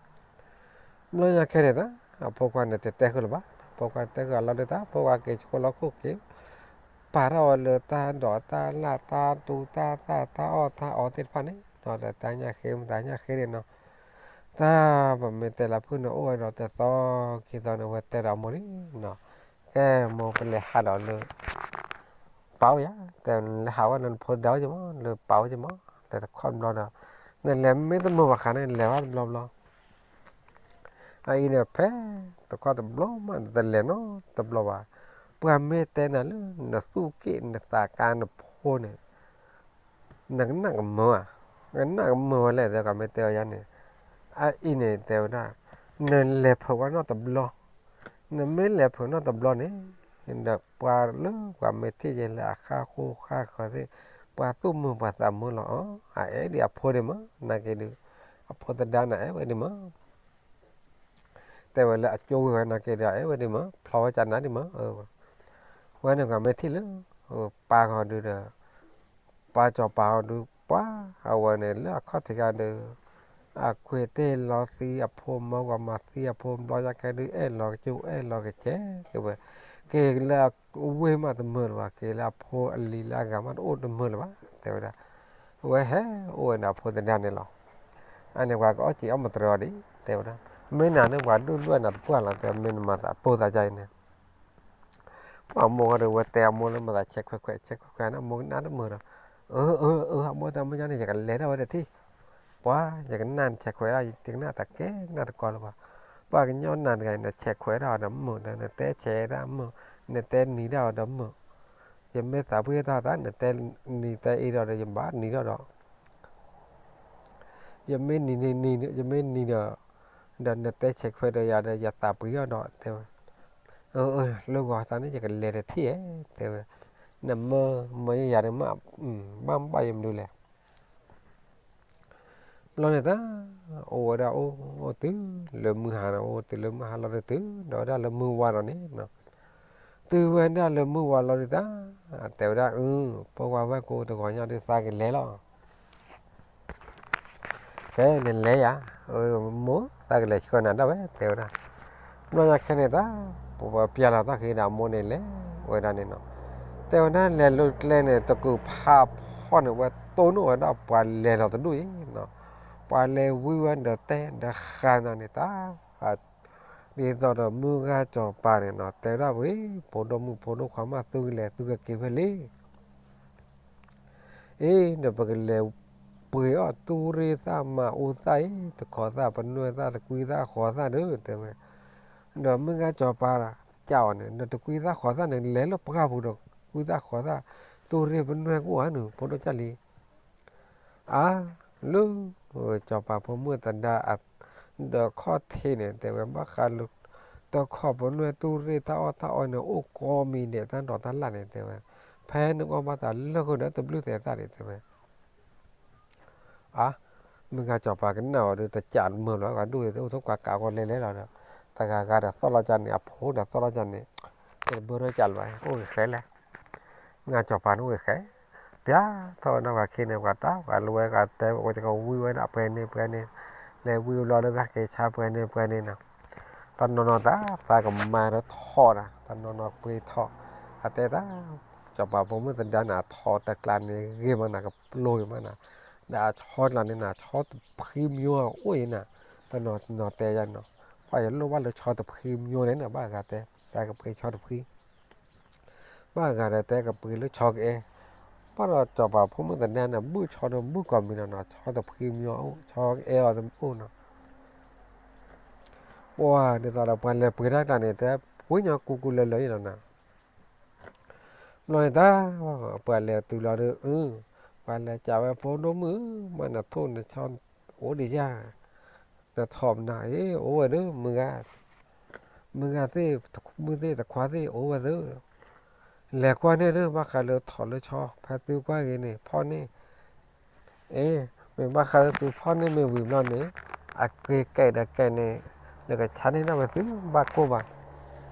ဘျီညါခဲန့ၣ်သး အဖိခွါန့ၣ်တတဲဃုာ်လၢၤဘၣ်, အဖိခွါတဲဃုာ်အလီၢ်ဒုးတၢ် အဖိခွါက့ၤဆိလီၢ်ခိၣ်က့ၤ ပာ်ထီၣ်ဝဲလၢတၢ်ဒိးတၢ်လၢ်တၢ်တူၢ်တၢ်သၣ်တၢ်အီၣ်တၢ်အီသ့ၣ်တဖၣ်န့ၣ် ဒီးတၢ်ညၣ်ဃ့မတၤညၣ်ဃ့န့ၣ်နီၤ, တၢ်ပမ့ၢ်တဲလၢဖုၣ်န့ၣ် အိၣ်ဝဲဒီးတသီခံသီန့ၣ် ဝဲတဲဒီးမိၢ်လံနီၤ, ကဲမိၢ်ပလဲၤဟးဒီးလၢ ပာ်အိၣ်ယၤ တဲလဲၤဟးဝဲလၢနဖိဒါအိၣ်က့မး လၢပာ်အိၣ်က့မး လဲၤတခီတဘျီဒီး နလဲၤမ့ၢ်တမုာ်ဘၣ်ဃးန့ၣ် လဲၤဘၣ်တဘျီဘျီ အအံၤန့ၣ် ဖဲတခီတဘျီမး တလဲၤနီတဘျီဘၣ်, ပှၤမ့ၢ်တဲနၤလၢနသူၣ်က့ၣ်နသးကါနဖိန့ၣ် နကနၣ်ကမၢဧါ, နကနၣ်ကမၢဝဲလဲၣ် တဲ ပှၤမ့ၢ်တဲအီၤယါန့ၣ်, အအံၤန့ၣ် တဲဝဲဒၣ်, နလဲၤဖုးဝဲနီတဘျီ, နမ့ၢ်လဲၤဖုးနီတဘျီန့ၣ်, ဒီးပှၤလၢပှၤမ့ၢ်ထံၣ်ယဲလၢအဃၣ်ဃိဃၣ်ဃၢၤသ့ၣ်, ပှၤသူၣ်မုာ်ပှၤသးမုာ်လီၤအီၤ, အအဲၣ်ဒံးအဖိဒံးမး, နာ်က့ဒုး, အဖိသဒါန့ၣ် အဲၣ်ဝဲဒံးမး တဲဝဲလၢအကၠိဝံၤဝဲနာ်က့ဒီး အဲၣ်ဝဲဒံးမး, ဖျီဝဲကနၣ်ဒံးမး, ဝဲန့ၣ် ပှၤမ့ၢ်ထံၣ်လၢ ပၢ်ဂီၤဒုးဒီး, ပၢ်စီၤပၤဂီၤဒုး ပှၤအဝဲန့ၣ်လၢအခီၣ်ထံးခါဒီး, အကွ့ၤတ့ၢ်လီၤသံအဖိမၤဂီၤမၤသံအဖိဘျီယါခဲဒုး အဲၣ်လီၤကစူၣ်အဲၣ်လီၤကစဲး တဲဝဲ, က့ၤလၢအဝ့ၢ်မးတမုာ်လၢၤဘၣ်, က့ၤလၢအဖိအလံၤလၢအဂၤမးတအိၣ်တမုာ်လၢၤဘၣ် တဲဝဲဒၣ်, အဝဲဟဲအိၣ်ဝဲဒၣ်အဖိသဒါန့ၣ်လီၤ. အန့ၣ်ပှၤကအီၣ်စံးအီၣ်မတြီၤအီၤဒံး တဲဝဲဒၣ်, မ့ၢ်နၤန့ၣ်ပှၤဒိၣ်လွဲၢ်နၤတပှၢ်လီၤ တဲ မ့ၢ်နမၤသးပိၢ်သးကါအံၤန့ၣ်, ပှၤမိၢ်ဂီၤဒီးဝဲတဲအမိၢ်လၢမၤသးဆဲးခွဲးခွဲးဆဲးခွဲးခွဲးန့ၣ် အမိၢ်ကနၣ်တမုာ်ဒီး, အၢ အၢ အၢ အမိၢ်တဲ အမိၢ်ကါန့ၣ် ယကလဲၤထီၣ်ဝဲတထံၣ်, ပှၤ ယကနၣ်နဆဲးခွဲးဒၣ် ယတကနၣ်တၢ်ကဲကနၣ်တကီလၢၤဘၣ်, ပှၤကညီနၤတဂၤအံၤ နဆဲးခွဲးဒၣ်အီၤဒီးမုာ်ဒီး နတဲဆဲးဒၣ်မုာ်, နတဲနံၤဒၣ်အီၤဒီးမုာ်, ယမ့ၢ်သးပှၢ်ထီၣ်သး နတဲနံၤတဲအ့ဒီးဒီး ယဘၣ်နံၤထီၣ်ဒီး ယမ့ၢ်နံၤန့ၣ်နံၤ ယမ့ၢ်နံၤဒီး, ဒီးနတဲဆဲးခွဲးဒီးယၤဒီး ယသးပှၢ်ထီၣ်ဒီး တဲဝဲ, လၢဂီၤသးန့ၣ် ယကလဲၤတထံၣ်ဧဲ, တဲဝဲ, နမၢမၢယၤဒီး ဘၣ်မဘၣ်ယမနုၤလဲၣ် ဘျီန့ၣ်တၢ်, အိၣ်ဝဲဒၣ်အိၣ်အိၣ်တုၤလၢမုၢ်ဟါနီၤ အိၣ်တုၤလၢမုၢ်ဟါလီၤဒုး တုၤဒီးဝဲဒၣ်လၢမုၢ်ဝါလီၤန့ၣ်, တုၤဝဲဒၣ်လၢမုၢ်ဝါလီၤဒုးတၢ်, တဲဝဲဒၣ်အၢ, ပှၤဝဲၢ်ကိတဂီၤညါဒုးသးကလဲၤလီၤ ကဲ နလဲၤယၤ, မိၢ်သးကလဲၤဆှၢနၤဒၣ်ဝဲ တဲဝဲဒၣ်, ဘျီညါခဲန့ၣ်တၢ်, ပှၤပျၢ်လီၤသးဃ့ဒီးအမိၢ်န့ၣ်လဲၤဝဲဒၣ်န့ၣ်နီၤ, တဲဝဲဒၣ်လဲၤလၢကျဲန့ၣ် တကုာ်ဖးဖီန့ၣ် ဝဲတိၢ်နီၣ်ဝဲဒၣ်ပှၤလဲၤလီၤတဒူၣ်အံၤနီၤ, ပှၤလဲၤဝံဝဲဒီးတဲဒီးဃးနၤန့ၣ်တၢ်, ဒ်သိးဒီးမုၢ်ဂၤစီၤပၤန့ၣ်နီၤ တဲဝဲဒၣ်ဝဲ, ဖိဒိၣ်မုၣ်ဖိဒိၣ်ခွါမး သုကလဲၤသုကက့ၤဖဲလဲၣ် အ့ ဒီးပကလဲၤပှ့ၤအီၣ်တူၢ်ရ့ၣ်သၣ်မၤအူသၣ်အံၤ တခီသၣ်ပနွဲၣ်သၣ်တကွံသၣ်ဃီသၣ်ဒီး တဲဝဲ, ဒီးမုၢ်ဂၤစီၤပၤ ကးအီၤန့ၣ် ဒီးတကွံသၣ်ဃီသၣ်န့ၣ် လဲၤလၢပှၢ်ပူၤဒီးကွံသၣ်ဃီသၣ် တူၢ်ရ့ၣ်ပနွဲၣ်ကအိၣ်ဧါန့ၣ် ဖိဒိၣ်ကၢ်လံၤ အါ, လၢ စီၤပၤဖိမုၣ်သဒါအ ဒီးခီၣ်ထံးန့ၣ် တဲဝဲ ဘၣ်ဃးလၢ တခီပနွဲၣ်တူၢ်ရ့ၣ်တၢ်အီၣ်တၢ်အီန့ၣ် အိၣ်ကိးမံၤဒဲးတၢ်ဒိးတၢ်လၣ်န့ၣ် တဲဝဲ, ဖဲနအီၣ်ဘၣ်သးလၢဃုာ်ဒီးတဘျုးသဲးသၣ်န့ၣ် တဲဝဲ အါ, မုၢ်ဂၤစီၤပၤကနၣ်အီၤဒီး တကးမုာ်လီၤ ဂၤဒူၣ်အံၤ အိၣ်ထိၣ်ကွၢ်ကးဂီၤလဲၤလဲၤလီၤဒီး တဂၤဂၤဒီးသီၣ်လီၤကၢ်န့ၣ် အဖိဒီးသီၣ်လီၤကၢ်န့ၣ် တဘၢထီၣ်ကၢ်လၢၤဘၣ် အိၣ်ဂ့ၤဃဲလဲၣ်, မုၢ်ဂၤစီၤပၤန့ၣ်အိၣ်ဂ့ၤဃဲ, ပျၢ်ထီၣ်ဝဲနီၢ်ဂၤခံန့ၣ် ပှၤတၢ်ပှၤလၢဝဲဂၤတဲ ဝဲတကဝံဝဲဒၣ်ပှဲၤန့ၣ်ပှဲၤန့ၣ်, လဲၤဝံလီၤလၢဂၤက့ၤဆါပှဲၤန့ၣ်ပှဲၤန့ၣ်နီၤ, တနီၤနီၤတၢ် သးကမၤဒီးထီၣ်တၢ် တနီၤနီၤပှ့ၤထီၣ်, အတဲတၢ် စီၤပၤဖိမုၣ်သဒါန့ၣ် အထီၣ်တကျါန့ၣ် ဂ့ၤမးနၤ ကပျိၤဂ့ၤမးနၤ, ဒီးအဆီကျါန့ၣ်နၤ ဆီတဖှံမျိအိၣ်အံၤနၤ, တနီၤနီၤတဲယၤနီၤ, ပှၤယလိၣ်ဘၣ်လၢဆီတဖှံမျိန့ၣ်နၤ ဘၣ်ဂၤတဲ တၢ်ကပှ့ၤဆီတဖှံ ဘၣ်ဂၤဒီးတဲကပှ့ၤလၢဆီကအဲ, ဘၣ်ဒီးစီၤပၤဖိမုၣ်သဒါန့ၣ် ဘုၣ်ဆီဒီးဘုၣ်ကိးမံၤနီၤနီၤ ဆီတဖှံမျိအိၣ် ဆီကအဲအီၤတအိၣ်နီၤ, ပှၤဒ်သိးဒီးပှၤလဲၤပှ့ၤတၢ်ကျါန့ၣ် တဲပှ့ၤညီကူကူလၢလၢအံၤလီၤနၤ, ဘျီန့ၣ်တၢ် ပှၤလဲၤတုၤလီၤဒီး အၢ ပှၤလဲၤကးဝဲဖိဒိၣ်မုၣ်ဧၢ မ့ၢ်နထိၣ်နဆီအိၣ်ဒံးယၤ, နထီၣ်မနုၤအံၤ အိၣ်ဝဲဒီး မုၢ်ဂၤ မုၢ်ဂၤသ့ၣ် မုၢ်သ့ၣ်တခွါသ့ၣ်အိၣ်ဝဲသ့ၣ်, လဲၤကွၢ်န့ၣ်ဒီး ဘၣ်ဃးလၢထီၣ်လၢဆီ ဖဲသုကွၢ်ဂ့ၤန့ၣ် ဖီၣ်န့ၣ်, အ့ မ့ၢ်ဘၣ်ဃးလၢသုဖီၣ်န့ၣ်မ့ၢ်ဝံၤဘျီန့ၣ် အက့ၤကဲးဒီးကဲးန့ၣ် နကဆါန့ၢ်ဒၣ်ဝဲသုဘၣ်ကိၢ်ဘၣ် ဒီးဘျီ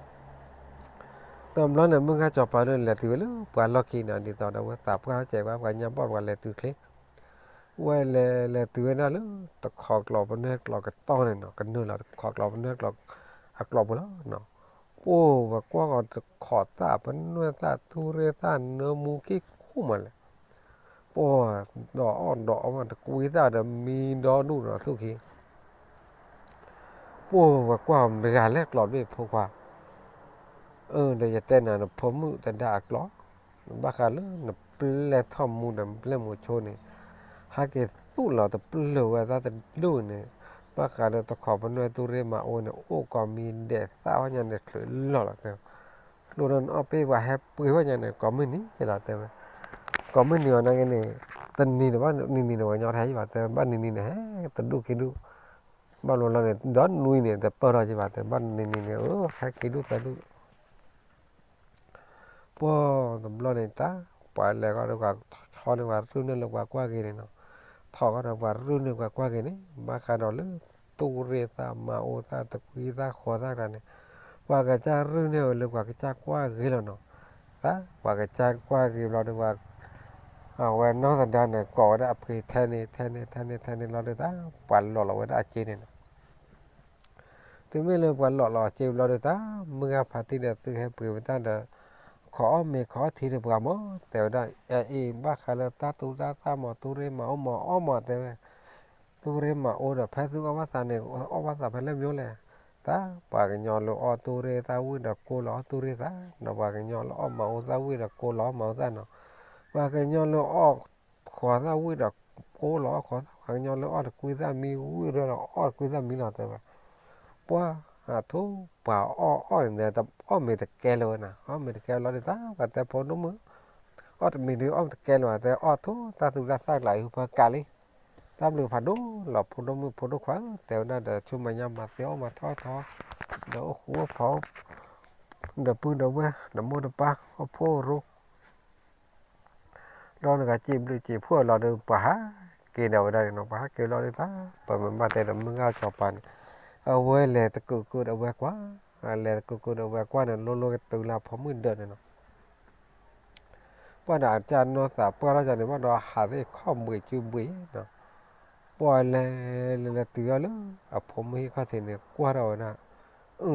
န့ၣ် မုၢ်ဂၤစီၤပၤဒီးလဲၤတုၤဝဲလၢပှၤလီၢ်ခံန့ၣ် ဒ်သိးဒီးဝဲသးပှၢ်စဲးဝဲ ပှၤညါဘီၣ်ပှၤလဲၤတုၤချ့, ဝဲလဲၤလဲၤတုၤဝဲဒၣ်လၢ တခီကျိးပနွဲၢ်ကျိးကတီၢ်န့ၣ်နီၤ ကနုာ်လီၤတခီကျိးပနွဲၢ်ကျိးအကျိးပူၤလီၤနီၤ, ပှၤဝဲကွၢ်ဃီတခီသၣ်ပနွဲၢ်သၣ် တူၢ်ရ့ၣ်သၣ် နၢမူက့ၢ်ခိၣ်မးလဲၣ် ပှၤဒီးအီၣ်ဒီးအီမး တကွံသၣ်ဒီးမံဒီဒူၣ်ဒီးသူၣ်ခံ, ပှၤဝဲကွၢ်တဂၤလဲၣ်ကျိးတဘ့ၣ်ဖိခွါ, အၢ ဒီးယတဲနၤ နဖိမုၣ်သဒါအကျိး, ဘၣ်ဃးလၢနပျဲၢ်ထီၣ်မူဒီးပျဲၢ်မူဆိန့ၣ်, ဟဲက့ၤသူၣ်လီၤတပျၢၢ်ဝဲသၣ်တဒူၣ်န့ၣ်, ဘၣ်ဃးလၢတခီပနွဲၢ်တူၢ်ရ့ၣ်မၤအိၣ်န့ၣ် အိၣ်ကိးမံၤဒဲးသၣ်အီၣ်ညါန့ၣ်ချုးလီၤလီၤကဲ ကျိဒီးနအီၣ်ပ့ၢ်ပှၤဟဲပှ့ၤဝဲညါန့ၣ် ကိးမုၢ်နံၤကလီၤတဲဝဲ, ကိးမုၢ်နံၤအီၤနာ်က့န့ၣ်, တနံၤန့ၣ်ဘၣ်နံၤနံၤန့ၣ် ပှၤကညီတဟဲယံၤဘၣ်တဲ ဘၣ်နံၤနံၤန့ၣ် ဟဲတဒူၣ်က့ၤဒူၣ်, ဘၣ်ဘျီလီၤန့ၣ် ဒီးနွံန့ၣ် တပၢၢ်ထီၣ်က့ၤဘၣ်တဲ ဘၣ်နံၤနံၤန့ၣ် အဟဲက့ၤဒူၣ်သၢဒူၣ် ပှၤတဘျီန့ၣ်တၢ် ပှၤလဲၤဃီဒီး ပှၤထီန့ၢ်ပှၤရုၢ်န့ၢ်လၢပှၤကွၢ်က့ၤန့ၣ်နီၤ, ထီၣ်ဃီဒီးပှၤရုၢ်န့ၢ်ပှၤကွၢ်က့ၤန့ၣ် ဘၣ်ဃးဒီးလၢ တူၢ်ရ့ၣ်သၣ်မၤအိၣ်သၣ်တကွံသၣ်ဃီသၣ်တဂၤန့ၣ်, ပှၤကစၢ်ရုၢ်န့ၢ်ဝဲလၢပှၤကစၢ်ကွၢ်က့ၤလီၤနီၤ, တၢ် ပှၤကစၢ်ကွၢ်က့ၤဘျီဒီး ပှၤ အဝဲနီၢ်သဒါန့ၣ် ကိးဝဲဒၣ်အဖှ့ၤထဲန့ၣ် ထဲန့ၣ် ထဲန့ၣ် ထဲန့ၣ်လီၤဒီးတၢ် ပှၤလီၤလီၤဝဲဒၣ်အစ့န့ၣ်နီၤ တုၤမ့ၢ်လၢပှၤလီၤလီၤစ့ဘျီဒီးတၢ် မုၢ်ဂၤဖးတံၢ်ဒီးသုဟဲပှ့ၤဝဲတၢ်ဒီး ခိးအီၣ်မ့ၤခိးအီထံဒီးပှၤမၢ တဲဝဲဒၣ် အအံၤ ဘၣ်ဃးလၢတၢ်သူတၢ်သၣ်မး တူၢ်ရ့ၣ်မၤအိၣ်မး အီၣ်မးတဲဝဲ, တူၢ်ရ့ၣ်မၤအိၣ်ဒီး ဖဲသုအီၣ်ဘၣ်သးန့ၣ် အီၣ်ဘၣ်သးဖဲလဲၣ်မ့ၢ်လဲၣ်, တၢ် ပှၤကညီလၢအီၣ်တူၢ်ရ့ၣ်သၣ်ဝံၣ်ဒီး ကိးလီၤအီၣ်တူၢ်ရ့ၣ်သၣ်, ဒီးပှၤကညီလၢအီၣ်မၤအိၣ်သၣ်ဝံၣ်ဒီး ကိးလီၤအီၣ်မၤအိၣ်သၣ်နီၤ, ပှၤကညီလၢအီၣ် ဃီၤသၣ်ဝံၣ်ဒီး ကိးလီၤအီၣ်ဃီၤသၣ်, ပှၤကညီလၢအီၣ်တကွံသၣ်မံဝံၣ်ဒီး အီၣ်တကွံသၣ်မံလီၤတဲဝဲ, ပှၤ အထိၣ် ပှၤအီၣ်အီၣ်န့ၣ် အီၣ်မ့ၤတကဲလၢၤဝဲနီၤ, အီၣ်မ့ၤတကဲလီၤဒီးတၢ် ပှၤတဲဖိဒိၣ်မုၣ် အီၣ်တမံၤဒုးအီၣ်တကဲလၢၤဘၣ် တဲအီၣ်ထိၣ် တၢ်သူတၢ်သၣ်ကျါအံၤ ဖၢကးလံ, တၢ်ဘျုးဖးဒိၣ်လီၤ ဖိဒိၣ်မုၣ်ဖိဒိၣ်ခွါဧၢ တဲဝဲဒၣ်ဒီး ဆိမၤညါမၤသ့အီၣ်မၤထီၣ်ထီ ဒီးအိၣ်ဃူအိၣ်ဖိး ဒီးပုၢ်ဒီးဝဲၢ် ဒီးမိၢ်ဒီးပၢ် အိၣ်ဖှိၣ်ရိ ဒီးနကစံးဘျုးစံးဖှိၣ်လီၤဒီး ပှၤဟးက့ၤဒီးဝဲဒၣ်န့ၣ်နီၤ, ပှၤဟးက့ၤလီၤဒီးတၢ် ပမ့ၢ်ဘၣ်တဲဒီးမုၢ်ဂၢ်စီၤပၤန့ၣ် အဝဲလဲၤတကုးကုးဒီးအဝဲကွၢ်, လဲၤတကုးကုးဒီးအဝဲကွၢ်န့ၣ် လိၤလိၤကတုၤလၢအဖိမုၣ်ဒၢးန့ၣ်နီၤ ပှၤဒီးအတၢ်နီၢ်သးပှၢ်ထီၣ်ကန့ၣ် ဘၣ်ဒီးဟးသ့ၣ်ခီၣ်ဘှံးစုဘှံးနီၤ, ပှၤလဲၤလဲၤလဲၤတုၤထီၣ်လၢ အဖိမုၣ်ဟံၣ်ခီၣ်ထံးန့ၣ် ကွၢ်ထီၣ်ဝဲဒၣ်, အု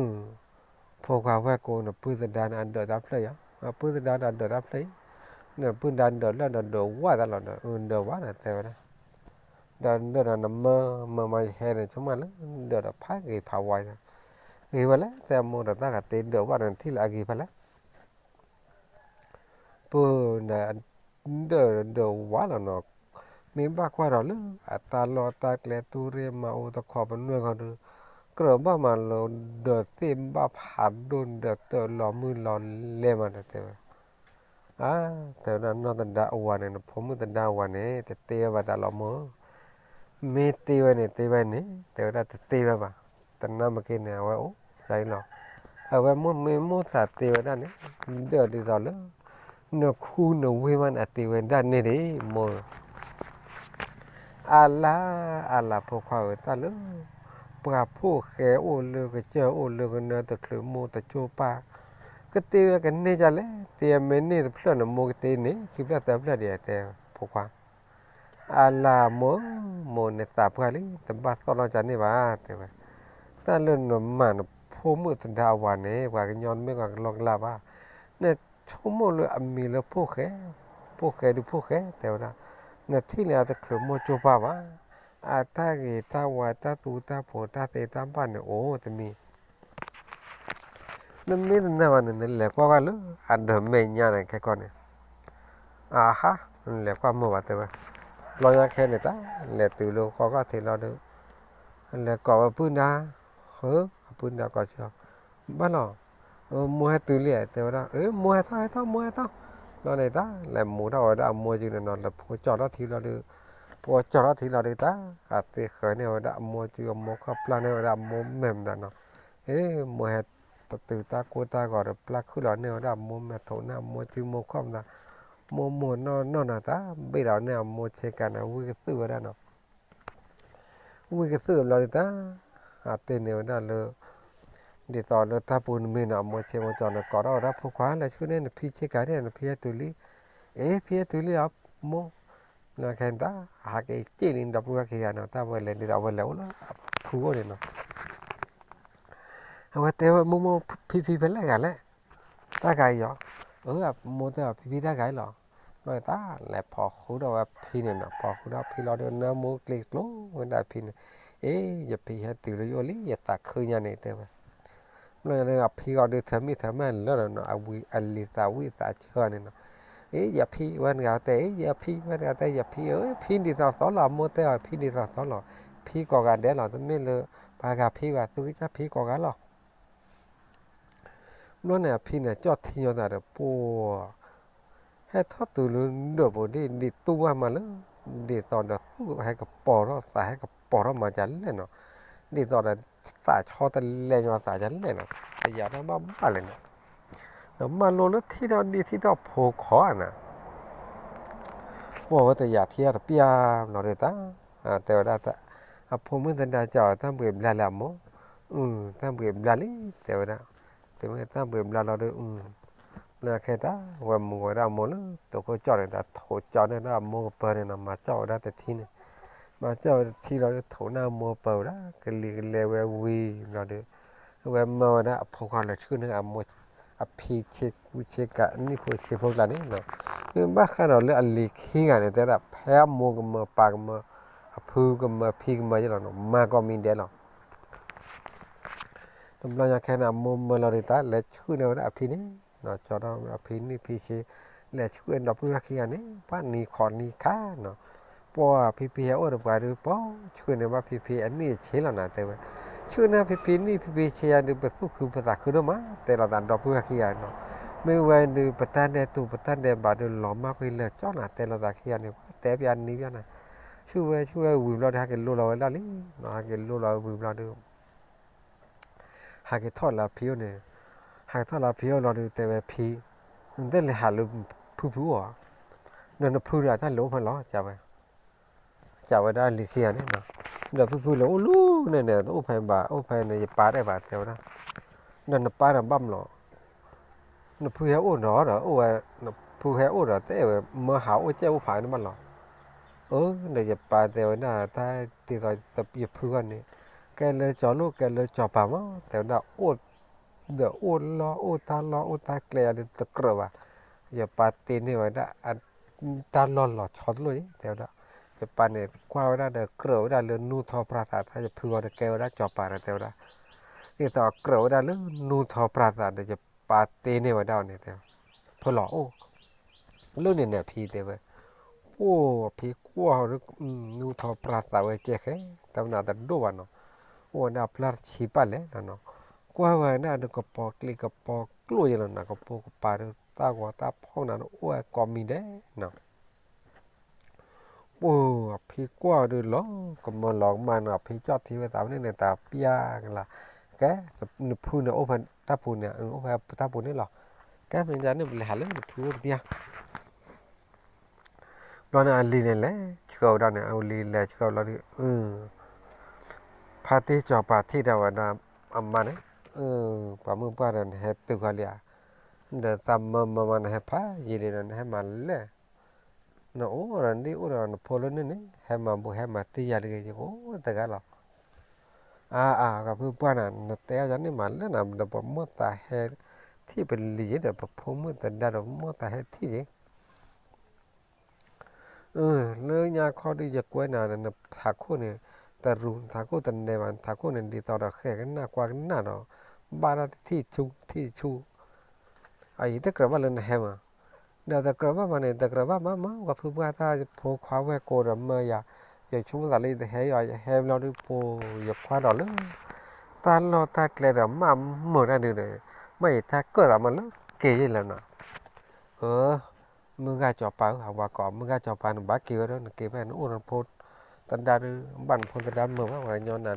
ဖိခွါဝဲၢ်ကိ နပုၢ်သဒါန့ၣ် အဒၢးတၢ်ဖျၢၣ်အံၤ, နပုၢ်သဒါန့ၣ် အဒၢးတၢ်ဖျၢၣ်အံၤ, နပုၢ်သဒါဒၢးလၢဒီးဒၢးဝၣ်သးလီၤဒီး အု ဒၢးဝၣ်န့ၣ်တဲဝဲဒၣ်, ဒီးဒၢးဒီးနမၢမၢမၤယဟဲန့ၣ် ဆိကမိၣ်လၢ ဒၢးဒီးဖးဂ့ၤဖးဝါ, ဂ့ၤဝဲလဲၣ် တဲအမိၢ်ဒီးတၢ်ဂၤတ့ဒၢးဝၣ်ဒီးနထံၣ်လၢအဂ့ၤဖဲလဲၣ် ပၢ်ဒီး ဒၢးဒၢးဝါလီၤနီၤ, မ့ၢ်ဘၣ်ကွၢ်ဒီးလၢအတၢ်လီၢ်တၢ်ကျဲတူၢ်ရ့ၣ်မၤအိၣ်တခီပနွဲၢ်ခီဒီး ကြၢးဘၣ်မၤလီၤဒၢးသ့ၣ်ဘၣ်ဖးဒိၣ် ဒၢးတၢၢ်လီၤမုၢ်လီၤလဲၢ်မးဒီးတဲဝဲ, အါ တဲဝဲဒၣ်နီၢ်သဒါအဝၤန့ၣ် နဖိမုၣ်သဒါအဝၤန့ၣ် တတ့ဝဲဘၣ်တၢ်လီၤမိၢ်ဧၢ, မ့ၢ်တ့ဝဲန့ၣ် တ့ဝဲန့ၣ် တဲဝဲဒၣ်တတ့ဝဲဘၣ်, တနၢ်မ့ၢ်က့န့ၣ် အဝဲအိၣ်ဒ်အံၤလီၤ, အဝဲမိၢ်မ့ၢ်မိၢ်သးတ့ဝဲဒၣ်န့ၣ် ဒၢးဒ်သိးလၢ နခူနဝ့ၢ်မးန့ၣ် အတ့ဝဲဒၣ်န့ၣ်ဒံး မိၢ်ဧၢ အလါ အလါဖိခွါဧၢ တၢ်လၢ ပှၤဖိၣ်ဃဲအိၣ်လၢကစၢၢ်အိၣ်လၢကနၢတချုးမိၢ်တကၠိၢ်ပၢ် ကတ့ဝဲကန့ၢ်ဒ်လဲၣ်, တ့မ့ၢ်န့ၢ်တဖျၢၣ်န့ၣ် မိၢ်ကတ့န့ၢ်ခံဖျၢၣ်သၢဖျၢၣ်ဒံး တဲဖိခွါ အလါမိၢ်ဧၢ မိၢ်န့ၣ်သးပှၢ်လံ တဘၣ်သီၣ်နီၢ်ကန့ၢ်ဘၣ် တဲဝဲ, တၢ်လၢနမၤနဖိမုၣ်သဒါအဝၤန့ၣ် ပှၤကညီတမ့ၢ်ပှၤကလီကလီဘၣ်, နဆိကမိၣ်လၢအမံၤလၢဖိၣ်ဃဲ, ဖိၣ်ဃဲဒုးဖိၣ်ဃဲ တဲဝဲဒၣ်, နထံၣ်လၢအတချုးမိၢ်ကၠိၢ်ပၢ်ဘၣ်, အတၢ်ဂ့ၤတၢ်ဝါတၢ်သူတၢ်ဖိးတၢ်သ့တၢ်ဘၣ်န့ၣ်အိၣ်တမံၤ နမ့ၢ်တနာ်ဘၣ်န့ၣ် နလဲၤကွၢ်ကွၢ်လၢအဒၢးမဲာ်ညါန့ၣ်ခဲကီၢ်န့ၣ်, အဟါ နလဲၤကွၢ်မုာ်ဘၣ်တဲဝဲ, ဘျီညါခဲန့ၣ်တၢ် လဲၤတုၤလၢဃီကီၢ်ထံးလီၤဒီး လဲၤကိးဝဲပုၢ်နါ, ဃု အပုၢ်နါကိးဆၢ, ဘၣ်လီၤ, မိၢ်ဟဲတုၤလံတဲဝဲဒၣ်, မိၢ်ဟဲထီၣ်ဟဲထီၣ်မိၢ်ဟဲထီၣ်, ဘျီန့ၣ်တၢ် လဲၤမူထီၣ်ဝဲဒၣ်အမိၢ်စုန့ၣ်နီၤ လဲၤဖိကၠီၣ်ထီၣ်ထံလီၤဒီး, ဖိကၠီၣ်ထီၣ်ထံလီၤဒီးတၢ် အသ့ဃၢၤန့ၢ်ဝဲဒၣ်အမိၢ်စုအမိၢ်ခီၣ်ပျၢ်န့ၢ်ဝဲဒၣ်အမိၢ်မဲာ်မတၤနီၤ, အ့ မိၢ်ဟဲတတုၤတၢ်ကိၢ်တၢ်ဂီၤဒီး ပျၢ်ခုၣ်လီၤန့ၢ်ဝဲဒၣ်အမိၢ်မဲာ်ထိးန့ၢ်အမိၢ်စုမိၢ်ခီၣ်မတၤ, မိၢ်မိၢ်နီၢ်နီၢ်နီၤတၢ် ဘ့ၣ်လီၤန့ၢ်အမိၢ်ဆ့ကၤန့ၣ် ဝံၣ်ကသုၣ်ဝဲဒၣ်နီၤ ဝံၣ်ကသုၣ်ဘျီဒုးတၢ်, အတ့ၢ်န့ၢ်ဝဲဒၣ်လၢ ဒ်သိးလၢတၢ်ပူၤနမံၤနီၤ အမိၢ်ဆ့မိၢ်ကၠီန့ၣ် ကိးထီၣ်ဝဲဒၣ်ဖိခွါ လဲၤဆူန့ၢ်နဖံဆ့ကၤန့ၣ် နဖံဟဲတုၤလံ, အ့ ဖံဟဲတုၤလံအမိၢ်, လၢခဲန့ၣ်တၢ် ဟးက့ၤစ့ၢ်လံဒီပုၢ်ဝဲၢ်ခံဂၤနီၤ တၢ်ဝဲလဲၤဒ်သိးအဝဲလဲၤအိၣ်လၢအဖုအိၣ်န့ၣ်နီၤ အဝဲတဲဝဲမိၢ်မိၢ်ဖံဖံဖဲလဲၣ်ဂၤလဲၣ်, တၢ်ဂၤအံၤအီၤ, အမိၢ်တဲအီၤဖံဖံတၢ်ဂၤအံၤလီၤ, ဘျီတၢ်လဲၤဖီၣ်ဃုာ်ဒီးဝဲဖံန့ၣ်နီၤ ဖီၣ်ဃုာ်ဒီးဖံလီၤဒီး နၢမူကျ့ကျိဝဲဒၣ်ဖံန့ၣ်, အ့ ယဖံဟဲတုၤလၢယအိၣ်လံ ယသးခုညါန့ၣ်တဲဝဲ, ဘျီလၢအဖံဂီၤဒုးထၢမံထၢမဲာ်လၢာ်နီၤ အလံၤသးဝံၣ်သးဆၢန့ၣ်နီၤ, အ့ ယဖံဝဲတဂၤတဲ အ့ ယဖံဝဲတဂၤတဲ ယဖံဧၢ ဖံဒ်သိးသိးလီၤ အမိၢ်တဲအီၤဖံဒ်သိးသိးလီၤ, ဖံကိးဂၤဒဲးလီၤ တမ့ၢ်လၢ ပှၤဂၤဖံဘၣ် သုကစၢ်ဖံကိးဂၤလီၤ. ဘျီန့ၣ်အဖံန့ၣ် ကၠီၣ်ထံညီသးဒီး ပှၤ ဟဲထီၣ်တုၤလၢဒၢးပူၤဒ် ဒ်သိၣ်ဝဲမးလၢ ဒ်သိးဒီးသူၣ်ဟဲကပီၤထီၣ် သးဟဲကပီၤထီၣ်မၤကလဲၣ်နီၤ, ဒ်သိးဒီး သးဆီတလဲညီသးကလဲၣ်နီၤ, တယာ်တၢ်ဘၣ်ဘၣ်လဲၣ်နီၤ, ဒီးမၢလိလၢထံၣ်ထီၣ်ဒ်ထံၣ်ထီၣ်ဖိခွါန့ၣ် ပှၤဝဲတယာ်ထံၣ်ထီၣ်တပျၢ်ဘျီဒီးတၢ်, တဲဝဲဒၣ်, အဖိမုၣ်သဒါကၠီ တၢ်ဘှံးဘျါလၢအမိၢ်, အ, တၢ်ဘှံးဘျါလံ တဲဝဲဒၣ်, တဲဝဲတၢ်ဘှံးဘျါလီၤဒီး, လၢခဲတၢ် ဝဲမူဝဲဒၣ်အမိၢ်လၢ တိၤခိၣ်ကၠီၣ်န့ၣ် တၢ်ထိးကၠီၣ်န့ၢ်ဒၣ်အမိၢ်ကပၢၤန့ၣ်နီၤ, မၤကၠီၣ်ဝဲဒၣ်တထံန့ၣ်, မၤကၠီၣ်ဝဲတထံလီၤဒီး ထိးန့ၢ်အမိၢ်ကပၢၤဝဲဒၣ် ကလံၤကလဲဝဲဝံၤဘျီဒီး ဝဲမၢဝဲဒၣ်အဖိခွါလၢဆှၢန့ၢ်အမိၢ် အဖံဆ့ကူဆ့ကၤ အနံၣ်ဖိဆ့ဖိကျါန့ၣ်နီၤ, မ့ၢ်ဘၣ်ဃးဒီးလၢအလံၤခံဂၤန့ၣ် တဲဒၣ်ဖဲအမိၢ်ကမၢ ပၢ်ကမၢ အဖုကမၢ ဖံကမၢယဲလီၤနီၤ, မၤကိးမံၤဒဲးလီၤ. တဘျီညါခဲန့ၣ် အမိၢ်မၢလီၤဒီး တၢ်လဲၤဆှၢန့ၢ်ဝဲဒၣ်အဖံန့ၣ်နီၤ, ကၠီဒီးအဖံနံၣ်ဖံဆ့ လဲၤဆှၢဒီပုၢ်ဝဲၢ်ခံဂၤန့ၣ် ဘၣ်နံၤခီနံၤခါနီၤ, ပှၤဖံဖံဟဲအိၣ်ဒီးပှၤဒီး ပှၤဆှၢန့ၢ်ဘၣ်ဖံဖံအနံၣ်အဆ့လီၤနၤ တဲဝဲ, ဆှၢန့ၢ်ဖံဖံနံၣ်ဖံဖံဆ့ယၤဒီး ပသူၣ်ခုပသးခုဒိၣ်မး တဲလိာ်သးဒီပုၢ်ဝဲၢ်ခံဂၤနီၤ, မ့ၢ်ဝဲဒီး ပတၢ်ဒဲးတူာ် ပတၢ်ဒဲးဘးဒီး လီၤမၢ်ကွံာ်လၢာ်ကၠီနၤ တဲလိာ်သးခံဂၤန့ၣ် တဲပျၢ်နံၤပျၢ်နၤ, ဆှၢဝဲဆှၢဝဲဝံၤဘျီဒီး ဟဲက့ၤလိလီၤဝဲဒၣ်လံနီၤ, ဟဲက့ၤလိလီၤဝံၤဘျီဒီး ဟဲက့ၤထီၣ်လၢအဖံအိၣ်န့ၣ်, ဟဲက့ၤထီၣ်လၢအဖံအိၣ်လီၤဒီး တဲဝဲဖံ, နတလဲၤဟးလၢဖုဖုအိၣ်ဧါ, ဒီးနဖုဒီးအတၢ်လဲၤအိၣ်ဖဲလဲၣ် ကဝဲ, ကဝဲဒၣ်လံၤခံဂၤန့ၣ်, ဒီးဖုဖုလဲၤအိၣ်လၢန့ၣ်န့ၣ် တအိၣ်ဖဲဘၣ် အိၣ်ဖဲန့ၣ် ယပၢ်ဒၣ်ဘၣ် တဲဝဲဒၣ်, ဒီးနပၢ်ဒီးဘၣ်မလီၤ နဖုဟဲအိၣ်ဒီးဒီး အိၣ်ဝဲ, နဖုဟဲအိၣ်ဒီး တအဲၣ်ဝဲ မၢဟးအိၣ်ကဲအိၣ်ဖးန့ၣ်ဘၣ်လီၤ. အၢ ဒီးယပၢ်တဲဝဲဒၣ် တၢ်ဒ်သိးယဖုဂီၢ်န့ၣ် ကဲလၢကၠီၤလိၣ် ကဲလၢကၠီၤပၤမး တဲဝဲဒၣ်, အိၣ်ဒီးအိၣ်လီၢ် အိၣ်တၢ်လီၢ် အိၣ်တၢ်ကျဲယၤဒီးတကြၢးဘၣ်. ယပၢ်တ့န့ၢ်ဝဲဒၣ် တၢ်လီၢ်လီၤဆီတလိၣ်အံၤ တဲဝဲဒၣ်. ယပၢ်န့ၣ်ကွၢ်ဝဲဒၣ်ဒီး ကြၢးဝဲဒၣ်လၢနူထီပြၤသး တၢ်ယဖုဂီၢ်ဒီးကဲဝဲဒၣ်ကၠီၤပၤဒီး တဲဝဲဒၣ်, ဒ်သိးကြၢးဝဲဒၣ်လၢနူထီပြၤသးဒီး ယပၢ်တ့န့ၢ်ဝဲဒၣ်အီၤန့ၣ် တဲဝဲ, ဖဲလီၤအိၣ် လၢန့ၣ်န့ၣ် အဖံတဲဝဲ, အိၣ်ဖံကွၢ်ဒီး နူထီပြၤသးဝဲကဲဃဲ တၢ်မနုၤတဒိၣ်ဘၣ်နီၤ, အိၣ်ဝဲဒၣ်ဖျါတဆံပၢ်လဲၣ်နီၤ, ကွၢ်ဝဲဒၣ်ဒီးကပီၤကျံးကပီၤကျိၣ်ယဲလီၤနီၤ, ကပိာ်ကပၤဒီးတၢ်ဂီၤတၢ်ဖီၣ်နၤဒီး အိၣ်ဝဲကိးမံၤဒဲးနီၤ ပှၤအဖံကွၢ်ဒီးလီၤကမၢလီၤကမၣ်နီၤ, အဖံကၠီၣ်ထံဝဲသးဝဲန့ၣ်န့ၣ် တၢ်ပျၢ်ကလၤ, ကဲ, နဖုန့ၣ်အိၣ်ဖဲတၢ်ပူၤန့ၣ်, အိၣ်ဖဲတၢ်ပူၤန့ၣ်လီၤ. ကဲ မ့ၢ်ဒ်န့ၣ် ပလဲၤဟးလၢနဖုအိၣ်တပျၢ် ဘျီန့ၣ်အလံၤန့ၣ်လဲၤဆှၢဝဲဒၣ်န့ၣ်, အလံၤလဲၤဆှၢလီၤဒီး ဖါတ့စီၤပၤထံၣ်ဒၣ်ဝဲဒၣ်အမါန့ၣ်, ပှၤမုၣ်ပှၢ်ဒီးနဟဲတုၤဃီလံဧါ, ဒီးသးမၢမၢမၤ နဟဲဖးယံာ်လံဒီး နဟဲမၤလဲၣ်, နအိၣ်ဒီးဒ်အိၣ်ဒီးနဖိလၢန့ၣ်န့ၣ် ဟဲမၤဘူးဟဲမၤတံၢ်ယၤတဂ့ၤ ယကအိၣ်တဂၤလီၤ. အါအါ ပှၤမုၣ်ပှၢ်န့ၣ် နတဲအီၤယၤန့ၣ်မၤလဲၣ်နၤ ဒီးပမိၢ်သးဟဲထံၣ်ပလံၤယ့ၤဒီး ပဖိမုၣ်သဒါဒီးပမိၢ်သးဟဲထံၣ်ယ့ၤ လၢညါခီဒီးယကွဲးနၤဒီး နထးခိၣ်န့ၣ် တရူး နထးခိၣ်တနဲဘၣ် နထးခိၣ်န့ၣ် ဒ်သိးဒီးဃဲကနၣ်ကွၢ်ကနၣ်ဒီး ဘၣ်တၢ်တထံၣ်ဆူထံၣ်ဆူ အအံၤတကြၢးဘၣ်လၢနဟဲမး, ဒီးတကြၢးဘၣ်မးန့ၣ် တကြၢးဘၣ်မးမး ပှၤဖုပှၢ်တၢ်ဖိခွါဝဲၢ်ကိးဒီးမၢယၤ, ယဆိကမိၣ်သးလၢယတဟဲယီၤ ယဟဲဘျီဒုးပူၤ ယခွါဒီးလၢ တၢ်လီၢ်တၢ်ကျဲဒီးမးမုာ်တၢ်ဒုးဒီး မ့ၢ်ယတၢ်ကၢၣ်သးမးလၢက့ၤယ့ၢ်လၢနၤ အၢ မုၢ်ဂၤစီၤပၤဧၢ အဝၤကိးမုၢ်ဂၤစီၤပၤ နဘၣ်က့ၤဝဲဒီး နက့ၤဖဲနအိၣ်နဖိသဒါဒီး ဘၣ်နဖိသဒါမုာ်ဘၣ် ပှၤကညီနၤ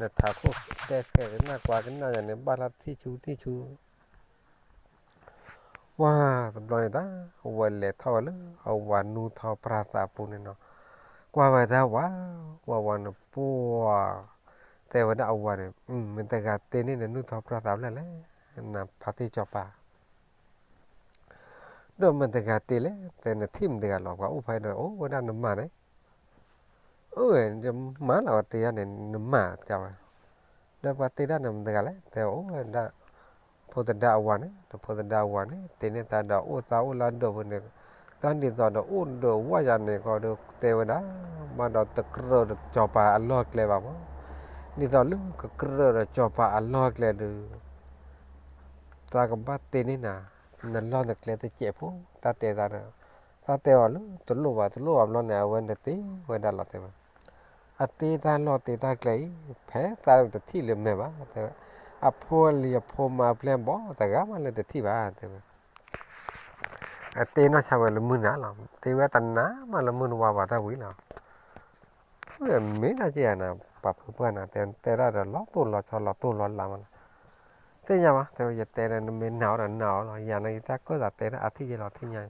နထးခိၣ်တဲဃဲကနၣ်ကွၢ်ကနၣ်ယၤန့ၣ် ဘၣ်လၢထံၣ်ဆူထံၣ်ဆူ ပှၤတဘျီန့ၣ်တၢ် ဝဲလဲၤထီၣ်ဝဲလၢအဝၤနူထီပြၤသးပူၤန့ၣ်နီၤ, ကွၢ်ဝဲတၢ်ဝၤ, ဝၤဝၤန့ၣ်ပှၤ, တဲဝဲဒၣ်အဝၤန့ၣ် မ့ၢ်တဂၤတ့န့ၢ်နနူထီပြၤသးဖျၢၣ်လဲၣ်, နဖါတ့ၢ်စီၤပၤ ဒီးမ့ၢ်တဂၤတ့လဲၣ်, တဲနထံၣ်မ့ၢ်တဂၤလီၤ, ပှၤအိၣ်ဖဲဒီးအိၣ်ဝဲဒၣ်နမါန့ၣ်, အၢ ယမါလီၤ ပှၤတ့ဒၣ်န့ၣ် နမါတဲဝဲ, ဒီးပှၤတ့ဒၣ်န့ၣ်မ့ၢ်တဂၤလဲၣ်, တဲအိၣ်ဝဲဒၣ် ဖိသဒါအဝၤန့ၣ်, ဒီးဖိသဒါအဝၤန့ၣ် တ့န့ၢ်သးဒီးအိၣ်သးအိၣ်လၢဒၢးပူၤန့ၣ်, တၢ်ဒ်သိးဒီးအိၣ်ဒၢးဝၣ်ယၤန့ၣ်ကီးဒီးတဲဝဲဒၣ်, ဘၣ်ဒီးတကြၢးဒီးစီၤပၤအလီၢ်ကျဲဘၣ်မး, ဒ်သိးလၢကကြၢးဒီးစီၤပၤအလီၢ်ကျဲဒီး တၢ်ကဘၣ်တ့န့ၢ်နၤ, နလီၢ်နကျဲတစဲးဖိ, တၢ်တဲသးဒီး, တၢ်တဲအီၤလၢတလိၣ်ဘၣ် တလိၣ်ဘၣ်ဘျီန့ၣ် အဝဲန့ၣ်တ့ဝဲဒၣ်လီၤတဲဝဲ, အတ့တၢ်လီၢ်တ့တၢ်ကျဲအံၤ ဖဲသးတထံၣ်လၢမဲာ်ဘၣ်တဲဝဲ, အဖိအလံၤအဖိမါအပျဲၢ်ဘီတဂၤမးလၢတထံၣ်ဘၣ် တဲဝဲ. အတဲနီၢ်ဆါဝဲလၢမုၢ်နၤလီၤ, တဲဝဲတနၤမးလၢမုၢ်နဝါဘၣ်တၢ်ဝံၤလီၤ. မ့ၢ်ဒၣ်က့ၤဧါနၤ ပှၤဖုပှၢ်နၤ တဲတဲဒၣ်ဒီးလီၤတိၢ်လီၤဆီလီၤတိၢ်လီၤလးမးလီၤ. သ့ၣ်ညါဘၣ် တဲဝဲ ယတဲဒီးနမ့ၢ်နာ်အီၤဒီးနာ်အီၤလီၤ, ယၤန့ၣ် ယတၢ်ကၢၣ်သးတဲဒၣ်အထံၣ်ယဲလီၤ သ့ၣ်ညါ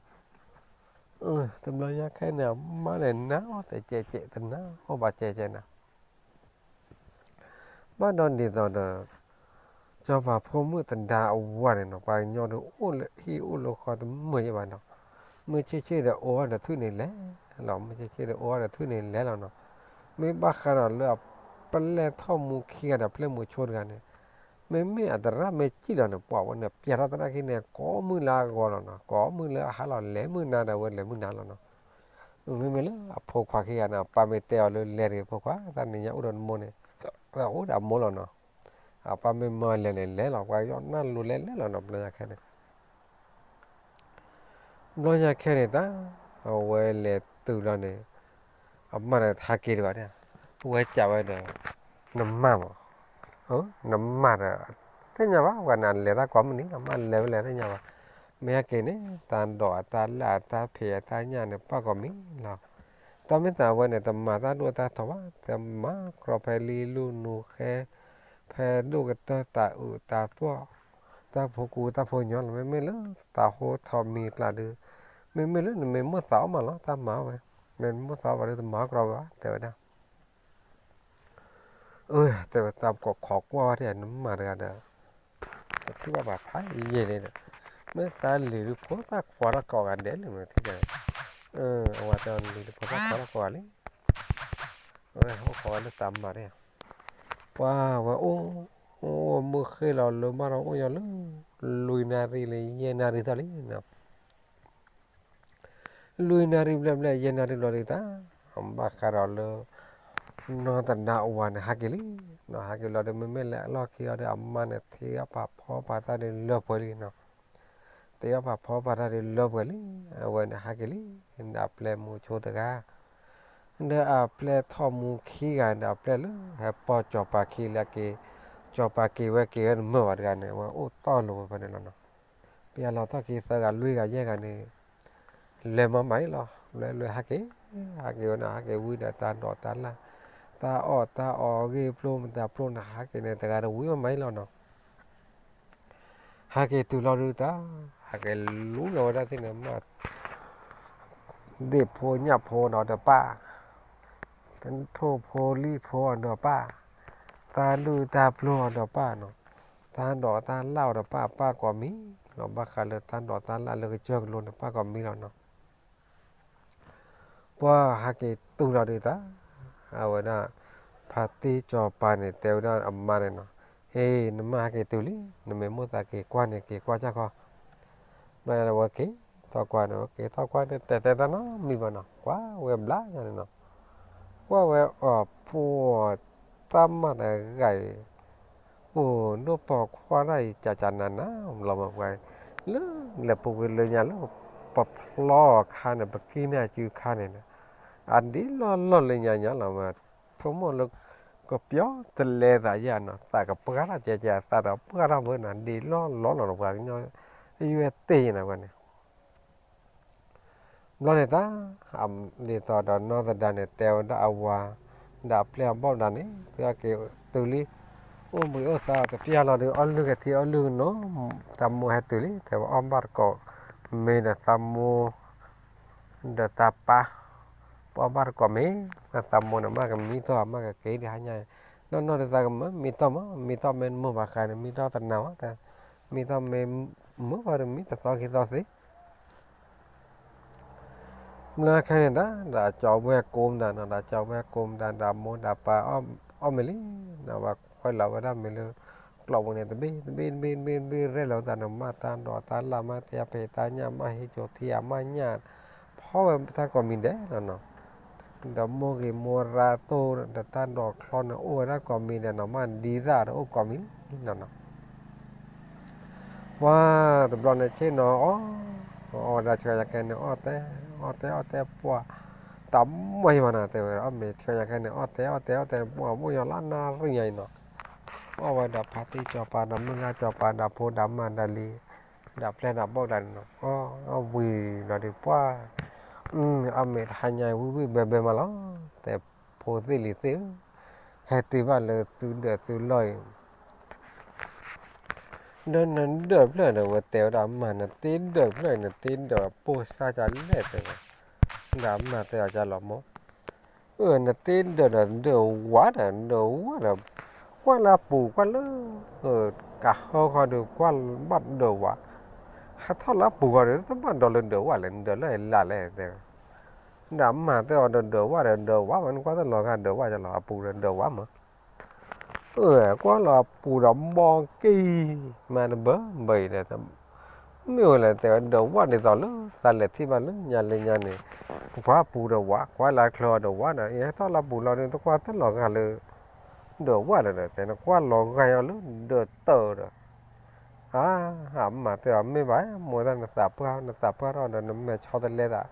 အံၤ. တဘျီညါခဲအံၤန့ၣ် အမါန့ၣ်နာ်အီၤတဲကဲးကဲး တနာ်အီၤဘၣ်ကဲးကဲးနၤ. ဘၣ်ဒီးဒ်သိးဒီး စီၤပၤဖိမုၣ်သဒါအဝၤန့ၣ်နီၤ ပှၤကညီဒုးအိၣ်လၢဟံၣ်အိၣ်လၢဃီတမုာ်ယဲဘၣ်နီၤ. မုၢ်ဆ့ၣ်ဆ့ၣ်ဒီးအိၣ်ဝဲဒီးထွံၣ်န့ၣ်လဲၤလီၤ, မုၢ်ဆ့ၣ်ဆ့ၣ်ဒီးအိၣ်ဝဲဒီးထွံၣ်န့ၣ်လဲၤလီၤနီၤ. မ့ၢ်ဘၣ်ဃးဒီးလၢအပျဲၢ်ထီၣ်မူခံဂၤဒီးအပျဲၢ်မူဆိတဂၤန့ၣ် မ့မ့ၢ်အသရၣ်မ့ၢ်စံၣ်လီၤန့ၣ် ပှၤဝဲန့ၣ် ပျဲထီၣ်သရၣ်ခံန့ၣ် ကိးမုၢ်လၢအဂီၤလီၤနီၤ, ကိးမုၢ်လၢအဟါလီၤ လဲၤမုၢ်နၤဒီးအဝဲလဲၤမုၢ်နၤလီၤနီၤ. မ့မ့ၢ်လၢအဖိခွါခံဂၤန့ၣ် အပၢ်မ့ၢ်တဲအီၤလၢလဲၤတဂ့ၤဖိခွါ တၢ်နံၤညါအိၣ်ဒီးနမိၢ်န့ၣ် အိၣ်ဒီးအမိၢ်လီၤနီၤ. အပၢ်မ့ၢ်မၢလဲၤန့ၣ်လဲၤလီၤ ပှၤကညီနၢ်လိၤလဲၤလဲၤလီၤနီၤ ဘျီညါခဲန့ၣ် ဘျီညါခဲန့ၣ်တၢ် အဝဲလဲၤတုၤလီၤန့ၣ် အမါန့ၣ်ဟးက့ၤဒံးဘၣ်, ဝဲစံးဝဲဒီး နမါမး, နမါဒီး သ့ၣ်ညါဘၣ် ပှၤန့ၣ်လဲၤတၢ်ကိးမုၢ်နံၤ အမါလဲၤဝဲလဲၤသ့ၣ်ညါဘၣ်. မ့ၢ်ဟဲက့ၤန့ၣ် တၢ်ဒိးအတၢ်လၣ်အတၢ်ဖံးအတၢ်ညၣ်န့ၣ် ပၣ်ကိးမံၤလီၤ. တၢ်မ့ၢ်သးဝဲန့ၣ် တမၤတၢ်ဒိၣ်တၢ်ထီဘၣ်, တမၤကြီဖဲလံလူနူဃဲ ဖဲဒိၣ်ကတၢၢ်တၢ်အုးတၢ်သွီၣ် တၢ်ဖိကူတၢ်ဖိညီလီၤ. မ့မ့ၢ်လၢတၢ်ဟိထီၣ်မံၤကျါဒုး မ့မ့ၢ်လၢနမ့ၢ်မိၣ်သးအီၣ်မးလီၤ တၢ်မၤအီၣ်ဝဲ, မ့ၢ်မိၣ်သးအီၣ်ဘၣ်ဒီးတမၤအီၣ်ကြီဘၣ် တဲဝဲဒၣ်. အၢ တဲဝဲ တၢ်ကိးခိးကွၢ်ဝဲဒၣ် နမါတဂၤဒီး တထံၣ်ဘၣ်ပှၤဖးယံာ်န့ၣ်ဒီး မ့ၢ်သးလံၤဒုးခိးသၣ်ခွါထီၣ်ကိးဂၤဒဲးလံ မ့ၢ်ထံၣ်က အဝဲတဲလံၤဒုးခိးသၣ်ခွါထီၣ်ကိးဂၤလံ အဝဲအိၣ်ခိးဝဲလၢတၢ်မၤန့ၣ် ပှၤဝဲအိၣ် အိၣ်မုၢ်ဃ့လီၤလၢမးဒီးအိၣ်ညီလၢ လွံၢ်နၣ်ရံၣ်လၢယဲၢ်နၣ်ရံၣ်သီလံနီၤ လွံၢ်နၣ်ရံၣ်ဘျဲၣ်ဘျဲၣ် ယဲၢ်နၣ်ရံၣ်ဘျီဒုးတၢ် ဘၣ်ဃးဒီးလၢ နီၢ်သဒါအဝၤန့ၣ် ဟးက့ၤလံနီၤ ဟးက့ၤလီၤဒီး မ့မ့ၢ်လၢအလီၢ်ခံအီၤဒီး အမါန့ၣ် ထံၣ်အီၣ်ပာ်ဖီပာ်တၢ်ဒုးလၢပှဲၤလံနီၤ ထံၣ်အီၣ်ပာ်ဖီပာ်တၢ်ဒုးလၢပှဲၤလံ အဝဲန့ၣ်ဟးက့ၤလံ ဒီးအပျဲၢ်မူဆိတဂၤ ဒီးအပျဲၢ်ထီၣ်မူခံဂၤ ဒီးအပျဲၢ်လၢဟဲပိာ်စီၤပၤခံလၢအက့ၤ စီၤပၤက့ၤဝဲက့ၤဝဲတမုာ်ဘၣ်တဂၤန့ၣ် အဝဲအိၣ်တီၢ်လိာ်ဝဲဖဲန့ၣ်လီၤနီၤ ပယီၤလီၤတီၢ်ခံသၢဂၤလွံၢ်ဂၤယဲၢ်ဂၤန့ၣ် လဲၤမၤမၤအံၤလီၤ လဲၤလဲၤဟးက့ၤ ဟးက့ၤဝဲန့ၣ် ဟးက့ၤဝံၤဒီးတၢ်ဒိးတၢ်လၣ် တၢ်အီၣ်တၢ်အီဂ့ၢ်ပျိမတၤပျိန့ၣ် ဟးက့ၤန့ၣ် တဂၤတဝံၤမၤမၤအံၤလီၤနီၤ ဟဲက့ၤတုၤလီၤဒုးတၢ် ဟဲက့ၤလူလီၤဝဲဒၣ်သ့ၣ်န့ၣ်မး ဒ့ၣ်ဖိညၣ်ဖိဒီးတပၢ် ထိၣ်ဖိလံၣ်ဖိအီၤဒီးပၢ် တၢ်ဒုၣ်တၢ်ပျိအီၤဒီးပၢ်နီၤ တၢ်ဒိးတၢ်လၣ်အီၤဒီးပၢ် ပၢ်ကိးမံၤလီၤ ဘၣ်ဃးလၢတၢ်ဒိးတၢ်လၣ်လၢကစၢၢ်ကလိန့ၣ် ပၢ်ကိးမံၤလီၤနီၤ ပှၤဟဲက့ၤတုၤလီၤဒုးတၢ် အဝဲဒၣ် ဖါတံၢ်စီၤပၤန့ၣ် တဲဝဲဒၣ်အမါန့ၣ်နီၤ ဟ့ၣ် နမါဟဲက့ၤတုၤလံ နမ့ၢ်မိၣ်သးက့ၤကွၢ်န့ၣ် က့ၤကွၢ်ကၢ်ခီ ဘျီညါဒီးဝဲက့ၤထီၣ်ကွၢ်န့ၣ် ဝဲက့ၤထီၣ်ကွၢ်န့ၣ် တဲတဲတၢ်နီတမံၤဘၣ်နီၤ ကွၢ်ဝဲဘျါညါန့ၣ်နီၤ ကွၢ်ဝဲအီၤဖိ တၢ်မၤတဂၤအံၤ အိၣ်ဒိၣ်ပိာ်ခွါတၢ်အံၤ ကကနၤနၤလီၤမးပှၤ လၢလဲၤပူၤကွံာ်လၢညါလၢ ပဖျီအခါန့ၣ် ပကံၢ်န့ၢ်အစုခါန့ၣ် အဒ့လီၢ်လီၢ်လၢညါညါလီၤမး ဆိကမိၣ်လၢ ကပျီတလဲသးယၤနီၤ သးကပှၢ်ထီၣ်ကဲကဲ သးတပှၢ်ထီၣ်ဘၣ်နီၤ ဒ့လီၢ်လီၢ်လီၤ ပှၤကညီ ယွဲတ့ၢ်ယၤန့ၣ်ပှၤန့ၣ် ဘျီန့ၣ်တၢ် ဒ်သိးဒီးနီၢ်သဒါန့ၣ် တဲဝဲဒၣ်အဝၤ ဒီးအပျဲၢ်အဘီၣ်ဒၣ်န့ၣ် သုဟဲက့ၤတုၤလံ အိၣ်ဘှံးအိၣ်သါ တပျၢ်လီၤဒုး အီၣ်လုၢ်ကထံ အီၣ်လုၢ်ကနိ သးမိၢ်ဟဲတုၤလံ တဲဝဲအီၣ်ဘၣ်တကိး မ့ၢ်ဒီးသးမိၢ် ဒီးသးပၢ် ပအီၣ်ဘၣ်တကိးမ့ၢ် သးမိၢ်န့ၣ် မ့ၢ်ကမံထီၣ် မ့ၢ်ကက့ၤဒံးဟါညါ နီၢ်နီၢ်ဒီးသးကမၢမံထီၣ်မး မံထီၣ်မ့ၢ်တမုာ်ဘၣ်ဃးန့ၣ် မံထီၣ်တနၤဝဲ မံထီၣ်မ့ၢ်မုာ်ဝဲဒီးမံတသီခံသီသ့ ဘျီခဲန့ၣ်ဒၣ် ဒီးအကၠီဝဲၢ်ကိးမတၤနီၤ ဒီးအကၠီဝဲၢ်ကိးမတၤ ဒီးအမိၢ်ဒီးပၢ်အီၣ်မ့ၤလံ ဒီးဝဲခွဲးလီၤဝဲဒၣ်မ့ၤလၢ ကျိးပူၤန့ၣ် တဘ့ၣ်တဘ့ၣ်တဘ့ၣ်တဘ့ၣ်ရဲၣ်လီၤသးန့ၣ် မ့ၢ်တၢ်ဒိးတၢ်လၣ် မ့ၢ်တၢ်ဖံးတၢ်ညၣ် မ့ၢ်ဟ့ၣ်ကၠိထံအမ့ၢ်ညၣ် ဖီဝဲတၢ်ကိးမံၤဒဲးလီၤနီၤ ဒီးမိၢ်ဂ့ၤမိၢ်ရၢတိၢ် ဒီးတၢ်ဒိးချီန့ၣ် အိၣ်ဝဲဒၣ်ကိးမံၤဒဲးနီၤ မ့ၢ်ဒံသၣ်ဒီးအိၣ်ကိးမံၤလီၤနီၤ ပှၤတဘျီန့ၣ်ဆ့ၣ်နီၤ အီၣ် အီၣ်ဝဲဒၣ်ဆှၢယၤခဲန့ၣ် အီၣ်တဲ အီၣ်တဲ အီၣ်တဲ ပှၤ တၢ်မီၢ်ယံၤဘၣ်နီၤ တဲဝဲ အီၣ်မ့ၤဆှၢယၤခဲန့ၣ် အီၣ်တဲ အီၣ်တဲ အီၣ်တဲ ပှၤမိၢ်ယီၤလၢနၣ်ရံၣ်ညါအံၤနီၤ အီၣ်ဝဲဒီးဖါတံၢ်စီၤပၤဒီးမုၢ်ဂၤစီၤပၤဒီးဖိဒီးမါဒီးလံၤ, ဒီးပျဲၢ်ဒီးဘီၣ်ဒီးနီၤ, အီၣ်ဝံၤလီၤဒီးပှၢ်, အမ့ၢ်တဟါညါဝံၣ်ဝံၣ်ဘဲဘဲမးလီၤ, တဲဖိသ့ၣ်လံၤသ့ၣ်ဧၢ, ဟဲတုၤဘၣ်လၢသုဒၢးသုလီၢ်အံၤ ဒီးနဒၢးဖျၢၣ်ဒီး ဝဲတဲဝဲဒၣ်မါ နတ့ဒၢးဖျၢၣ် နတ့ဒၢးပိၢ်စၢ်ကလဲၣ်တဲဝဲ, ဒီးမါတဲအီၤကလီၤမိၢ်, အၢ နတ့ဒၢးဒီးဒၢးဝးဒီး ဒၢးဝးဒီး ကွၢ်လၢအပူၤကွၢ်လၢ ကဟၢဃီဒီး ကွၢ်ဘၣ်ဒၢးဝး, ဟးထီၣ်လၢအပူၤဃီဒီး တဘၣ်ဒီးလၢဒၢးဝးလဲၣ် နဒၢးလၢအလၢ်လဲၣ်တဲဝဲ, ဒီးမါတဲအီၤဒီးဒၢးဝးဒီး ဒၢးဝးမး နကွၢ်တလီၤဂာ်ဒၢးဝးကလီၤ အပူၤဒီးဒၢးဝးမး ကွၢ်လီၤအပူၤဒီးဘီက့ၤ, မါတဘၢဘၢအံၤဒီး မ့ၢ်ဝဲလဲၣ်တဲဝဲ ဒၢးဝးဒ်သိးလၢ သးလဲၤထံၣ်ဘၣ်လၢညါလၢညါန့ၣ်, ကွၢ်ပူၤဒီးဝး ကွၢ်လၢချၢဒီးဝးဒီး အဟဲထီၣ်လၢပူၤလီၤဒီး တကွၢ်တလီၤဂာ်လၢ ဒၢးဝးဒီး တဲနကွၢ်လီၤဂာ်အီၤလၢဒၢးတၢၢ်ဒီး အါ, အမါတဲအီၤ မ့ၢ်ဘၣ် မိၢ်သၣ် နသးပှၢ် နသးပှၢ်ထီၣ်ဒီး နမဲာ်ဆီတလဲသး,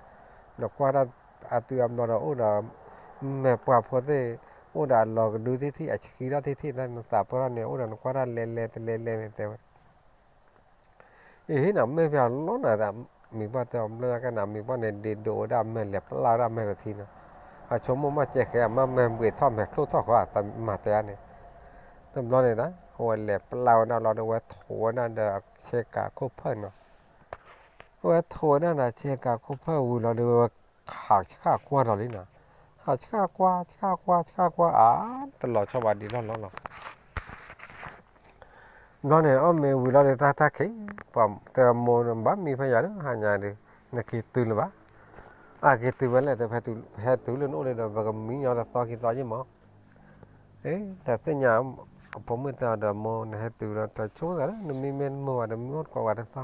နကွၢ်ထီၣ်အတုၤအဘျီဒီး အိၣ်ဒီး မဲာ်ပှၢ်ဖိသ့ၣ် အိၣ်ဒီးအလီၤကဒုထံၣ်ထံၣ် အဆှံထီၣ်ထံၣ်ထံၣ် နသးပှၢ်ထီၣ်န့ၣ် အိၣ်ဒီးနကွၢ်ထီၣ်လဲၤလဲၤတလဲၤလဲၤန့ၣ်တဲဝဲ အဟ့ၣ်နီၤ မ့ၢ်ပှၤလီၤနၤသး, မံၤပှၢ်တဲအီၤ ဘျီညါကနၤ မံၤပှၢ်န့ၣ် ဒ့ဒိးဝဲဒၣ်မဲာ်လဲၤပျၢ်ဝဲဒၣ်မဲာ်တထံန့ၣ်, အဆိကမိၣ်မ့ၢ်ကဲဃဲ အမ့ၢ်မဲာ်ဘှံးထီၣ်မဲာ်ချိၣ်ထီၣ်ဃီ အသးမၤတဲန့ၣ်, တဘျီန့ၣ်ဒီး အဝဲလဲၤပျၢ်ဝဲဒၣ်လီၤဒီး ဝဲထိးဝဲဒၣ်ဒီးအဆ့ကၤခိၣ်ဖၢၣ်နီၤ, ဝဲထိးဝဲဒၣ်ဒီးအဆ့ကၤခိၣ်ဖၢၣ်ဝံၤလီၤဒီး ဝဲဟးဆှၣ်ကွၢ်ထီၣ်လံနီၤ, ဟးဆှၣ်ကွၢ် ဆှၣ်ကွၢ် ဆှၣ်ကွၢ် အါ တလီၤဆီဘၣ်ဒံးလီၢ်လီၢ်လီၤ ဘျီန့ၣ် အီၣ်မ့ၤဝံၤလီၤဒီး တၢ်တၢ်ခံး, ပှၤတဲအမိၢ် နဘၣ်မံဖဲယၤဒီး ဟါညါဒီး နက့ၤတုၤလၢၤဘၣ်, အက့ၤတုၤဝဲလဲၣ် တဖဲတုၤလၢနအိၣ်လံဒီး ပကမံညီတသီခံသီယ့ၢ်မး, အတသ့ၣ်ညါ အဖိမုၣ်တဲအီၤဒီး မိၢ် နဟဲတုၤဒီး တဆိကမိၣ်သးလၢ နမံမ့ၢ်မုာ်ဝဲဒီး မံအိၣ်တကိးဝဲတသီ,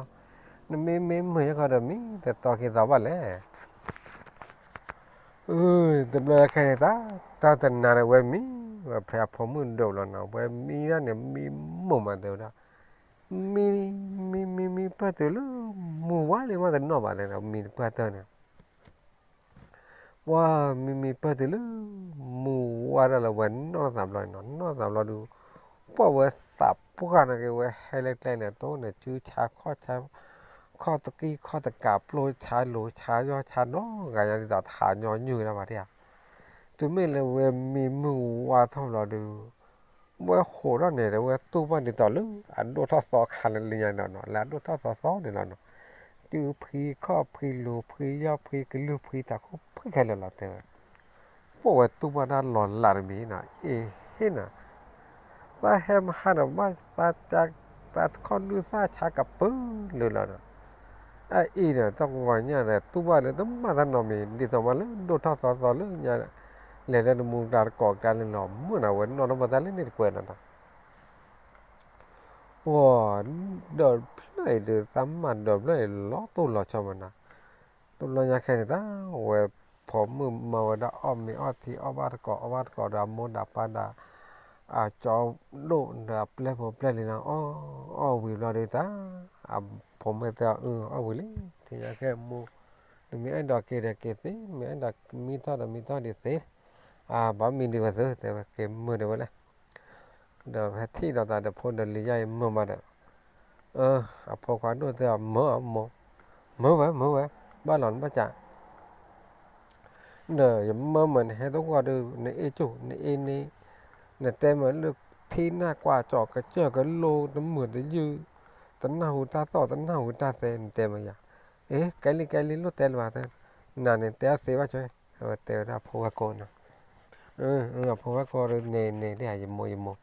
နမံမ့ၢ်မုာ်ယခီဒီး မံတသီခံသီဘၣ်လဲၣ် တဘျီခဲန့ၣ် တၢ်တနၤန့ၣ် ဝဲမံ, ဝဲဖဲအဖိမုၣ်ဒိၣ်လီၤနီၤ ဝဲမံဒၣ်န့ၣ် မံမိၢ်မးတဲဝဲဒၣ်, မံ, မံမံမံပၢၢ်တုၤလၢ မုၢ်ဝါလံမးတနီၣ်ဘၣ်တဲ မံတပၢၢ်တၢၢ်န့ၣ် ပှၤမံမံပၢၢ်တုၤလၢ မုၢ်ဝါဒၣ်လၢဝဲနီၢ်သးဘျီနီၤ နီၢ်သးဘျီဒီး ပှၢ်ဝဲသးပှၢ်န့ၣ်က့ၤ ဝဲဟဲလၢကျဲန့ၣ် တိၢ်န့ၣ် စုဆါခီၣ်ဆါ ခီၣ်တကံၢ်ခီၣ်တကး ပျိဆါလိၤဆါယီၣ်ဆါနီတဂၤညါ ဒ်သိးတဟးညီနုၢ်ဝဲဒၣ်ဘၣ်တယၤ, တုၤမ့ၢ်လၢဝဲမံမုၢ်ဝါထီၣ်ဘျီဒီး ဝဲဟိးထီၣ်န့ၣ် ဝဲတူၢ်ဘၣ်ဒ်သိးလၢ အဒိၣ်ထီၣ်သီခါလၢလံညါနီၤနီၤ လၢအဒိၣ်ထီၣ်သီသီန့ၣ်လီၤနီၤ, စုဖှံခီၣ်ဖှံလိၤဖှံယီၣ်ဖှံကလုၢ်ဖှံတၢ်ခိၣ်ဖှံခဲလၢာ်လီၤတဲဝဲ, ပှၢ်ဝဲတူၢ်ဘၣ်တၢ်လီၤလးတမံၤနီၤ အ့ဟ့ၣ်နီၤ သးဟဲမဟါဒီးဘၣ် သးခီၣ်ဒုၣ်သၣ်ဆါကပၢလၢာ်လီၤနီၤ, အအံၤဒီး တဂီၤညါဒီး တူၢ်ဘၣ်လၢတမၤတၢ်နီတမံၤ ဒ်သိးမးလၢဒိၣ်ထီၣ်သီသီလၢညါ လဲၤလၢတမူတၢ်တကိးကဒါလၢလီၤ မုၢ်နီၤ ဝဲနီၢ်ထီၣ်ဘၣ်တၢ်လၢန့ၣ်တကွဲးလီၤနီၤ ပှၤဒၢးဖျၢၣ်အံၤဒီး သးမၤဒၢးဖျၢၣ်အံၤ လီၤတိၢ်လီၤဆီမးနီၤ, တဘျီညါခဲန့ၣ်တၢ် ဝဲဖိမုၣ်မၢဝဲဒၣ်အီၣ်မ့ၤအီၣ်ထံ အီၣ်ဘၣ်တကိး အီၣ်ဘၣ်တကိးဒီးအမိၢ်ဒီးအပၢ်ဒီး အကၠီဒိၣ်ဒီးအပျဲၢ်ဖိပျဲၢ်လံၤနီၤ အီၣ် အီၣ်ဝံၤဘျီဒီးတၢ် အဖိမုၣ်တဲအီၤ အၢ အီၣ်ဝံၤလံ ထံၣ်ညါခဲမိၢ် နမ့ၢ်အဲၣ်ဒိးက့ၤဒီးက့ၤသ့ မ့ၢ်အဲၣ်ဒိးမံထီၣ်ဒီးမံထီၣ်ဒံးသ့, အဘၣ်မံဒံးဝဲသ့ တဲဝဲက့ၤမုာ်ဒံးဝဲလဲၣ် ဒီးဖဲထံၣ်ဒီးသးဒီးဖိဒီးလံၤယါအံၤမုာ်မးဒီး, အၢ အဖိခွါဒိၣ်တဲအီၤ မုာ်အီၤမိၢ်, မုာ်ဝဲ မုာ်ဝဲ, ဘၣ်လီၤနဘၣ်ကး, ဒီးယမၢမး နဟဲသဂီၢ်ဒီး နအ့ၣ်ကၠိၣ် နအ့ၣ်န့ၣ်, နတဲမးလၢထံနၢ်ကွၢ်ကၠီၤကစၢၢ်ကလိ တမုာ်တယုၢ်, တနၢ်ဟူတၢ်သီၣ် တနၢ်ဟူတၢ်သဲ နတဲမးယၤ, အ့ ကဲလံ ကဲလံ လိၣ်တဲလၢၤဘၣ်, နၤန့ၣ်တဲအီၤသ့ဘၣ်ဆိ, အဝဲတဲဝဲဒၣ်ဖိဝဲၢ်ကိာ်နီၤ အဖိဝဲၢ်ကိာ်ဒီး န့ၣ်န့ၣ် ယမိၢ်ယမိၢ်,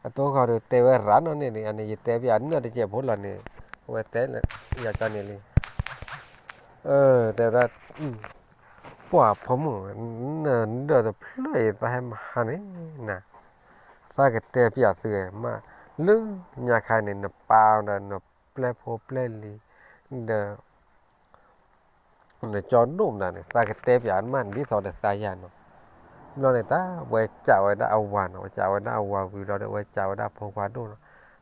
အတိၢ်ဃီဒီးတဲဝဲရၤနီၢ်န့ၣ်န့ၣ် အန့ၣ်ယတဲပယၤနၢၣ်တစဲးဖိလီၤန့ၣ်, အဝဲတဲလၢ ယၤကန့ၣ်လံ, တဲဝဲဒၣ်, ပှၢ်ဖိမုၣ်, နဒၢးတဖျၢၣ်အံၤ သးဟဲမဟါန့ၣ်နၤ, သးကတဲပယၤသုမး, လၢညါခါန့ၣ် နပၢ်ဒီးနပျဲၢ်ဖိပျဲၢ်လံၤ, ဒီး နကၠီဒိၣ်မနုၤန့ၣ် သးကတဲပျးမး ဒ်သိးဒီးသးယၤနီၤ, ဘျီန့ၣ်တၢ် ဝဲစံးဝဲဒၣ်အဝၤနီၤ, ဝဲစံးဝဲဒၣ်အဝၤဝံၤဘျီဒီး ဝဲစံးဝဲဒၣ်အဖိခွါဒိၣ်နီၤ,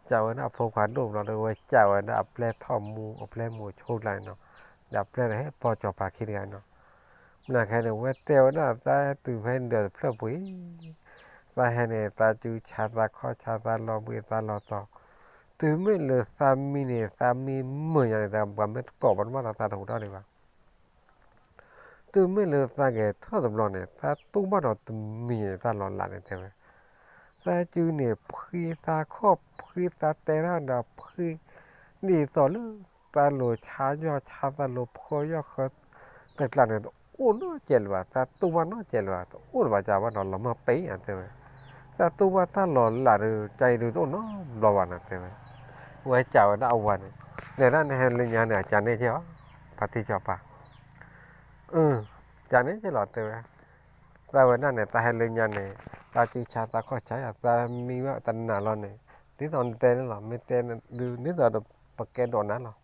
စံးဝဲဒၣ်အဖိခွါဒိၣ်ဘျီဒီး ဝဲစံးဝဲဒၣ်အပျဲၢ်ထီၣ်မူ အပျဲၢ်မူဆိကျါန့ၣ်နီၤ, ဒီးအပျဲၢ်ဒီးဟဲပိာ်စီၤပၤခံတဂၤနီၤ, မနုၤခဲန့ၣ် ဝဲတဲဝဲဒၣ်သးဟဲတုၤဖဲဒၢးတဖျၢၣ်ပူၤအံၤ, သးဟဲန့ၣ် သးစုဆါသးခီၣ်ဆါ သးလီၤဘှံးသးလီၤတီၤ, တုၤမ့ၢ်လၢသးမံန့ၣ် သးမံမုာ်ညါန့ၣ် သးပှၤမ့ၢ်တကိးဘၣ်တဘၣ်ဒီးသးတဟူးထီၣ်ဒံးဘၣ်. တုၤမ့ၢ်လၢသးဂဲၤထၢၣ်တဘျီန့ၣ် သးတူၢ်ဘၣ်ဒီးတမံၤန့ၣ် တၢ်လီၤလးန့ၣ်တဲဝဲ, သးစုန့ၣ် ဖှံသးခီၣ်ဖှံသးတဲတၢ်ဒီး ဖှံဒ်သိးလၢ သးလိၤဆါယီၢ်ဆါ သးလိၤဖှီယီၢ်ဃၢ တကျါန့ၣ် တအိၣ်နီတစဲးလၢၤဘၣ်, သးတူၢ်ဘၣ်နီတစဲးလၢၤဘၣ်, တအိၣ်လၢၤဘၣ် ကဘၣ်ဒီးလီၤမၢ်ပ့ၤ တဲဝဲ, သးတူၢ်ဘၣ်တၢ်လီၤလးဒီး ကအံၤဒုးတအိၣ်နီတဘျီဘၣ်န့ၣ်တဲဝဲ, ဝဲကးဝဲဒၣ်အဝၤန့ၣ်, နဲဒၣ်နဟဲလၢညါန့ၣ် အကန့ၣ်က့ၤအီၤ, ဖါတံၢ်စီၤပၤ ကန့ၣ်က့ၤလီၤတဲဝဲ, သးဝဲဒၣ်န့ၣ် သးဟဲလၢညါန့ၣ် သးစုဆါသးခီၣ်ဆါယၤ သးမံဝဲတနၤလီၤန့ၣ်, ဒ်သိးနတဲန့ၣ်လီၤ မ့ၢ်တဲဒုး ဒ်သိးဒီးပကဲဒိးနၤလီၤ.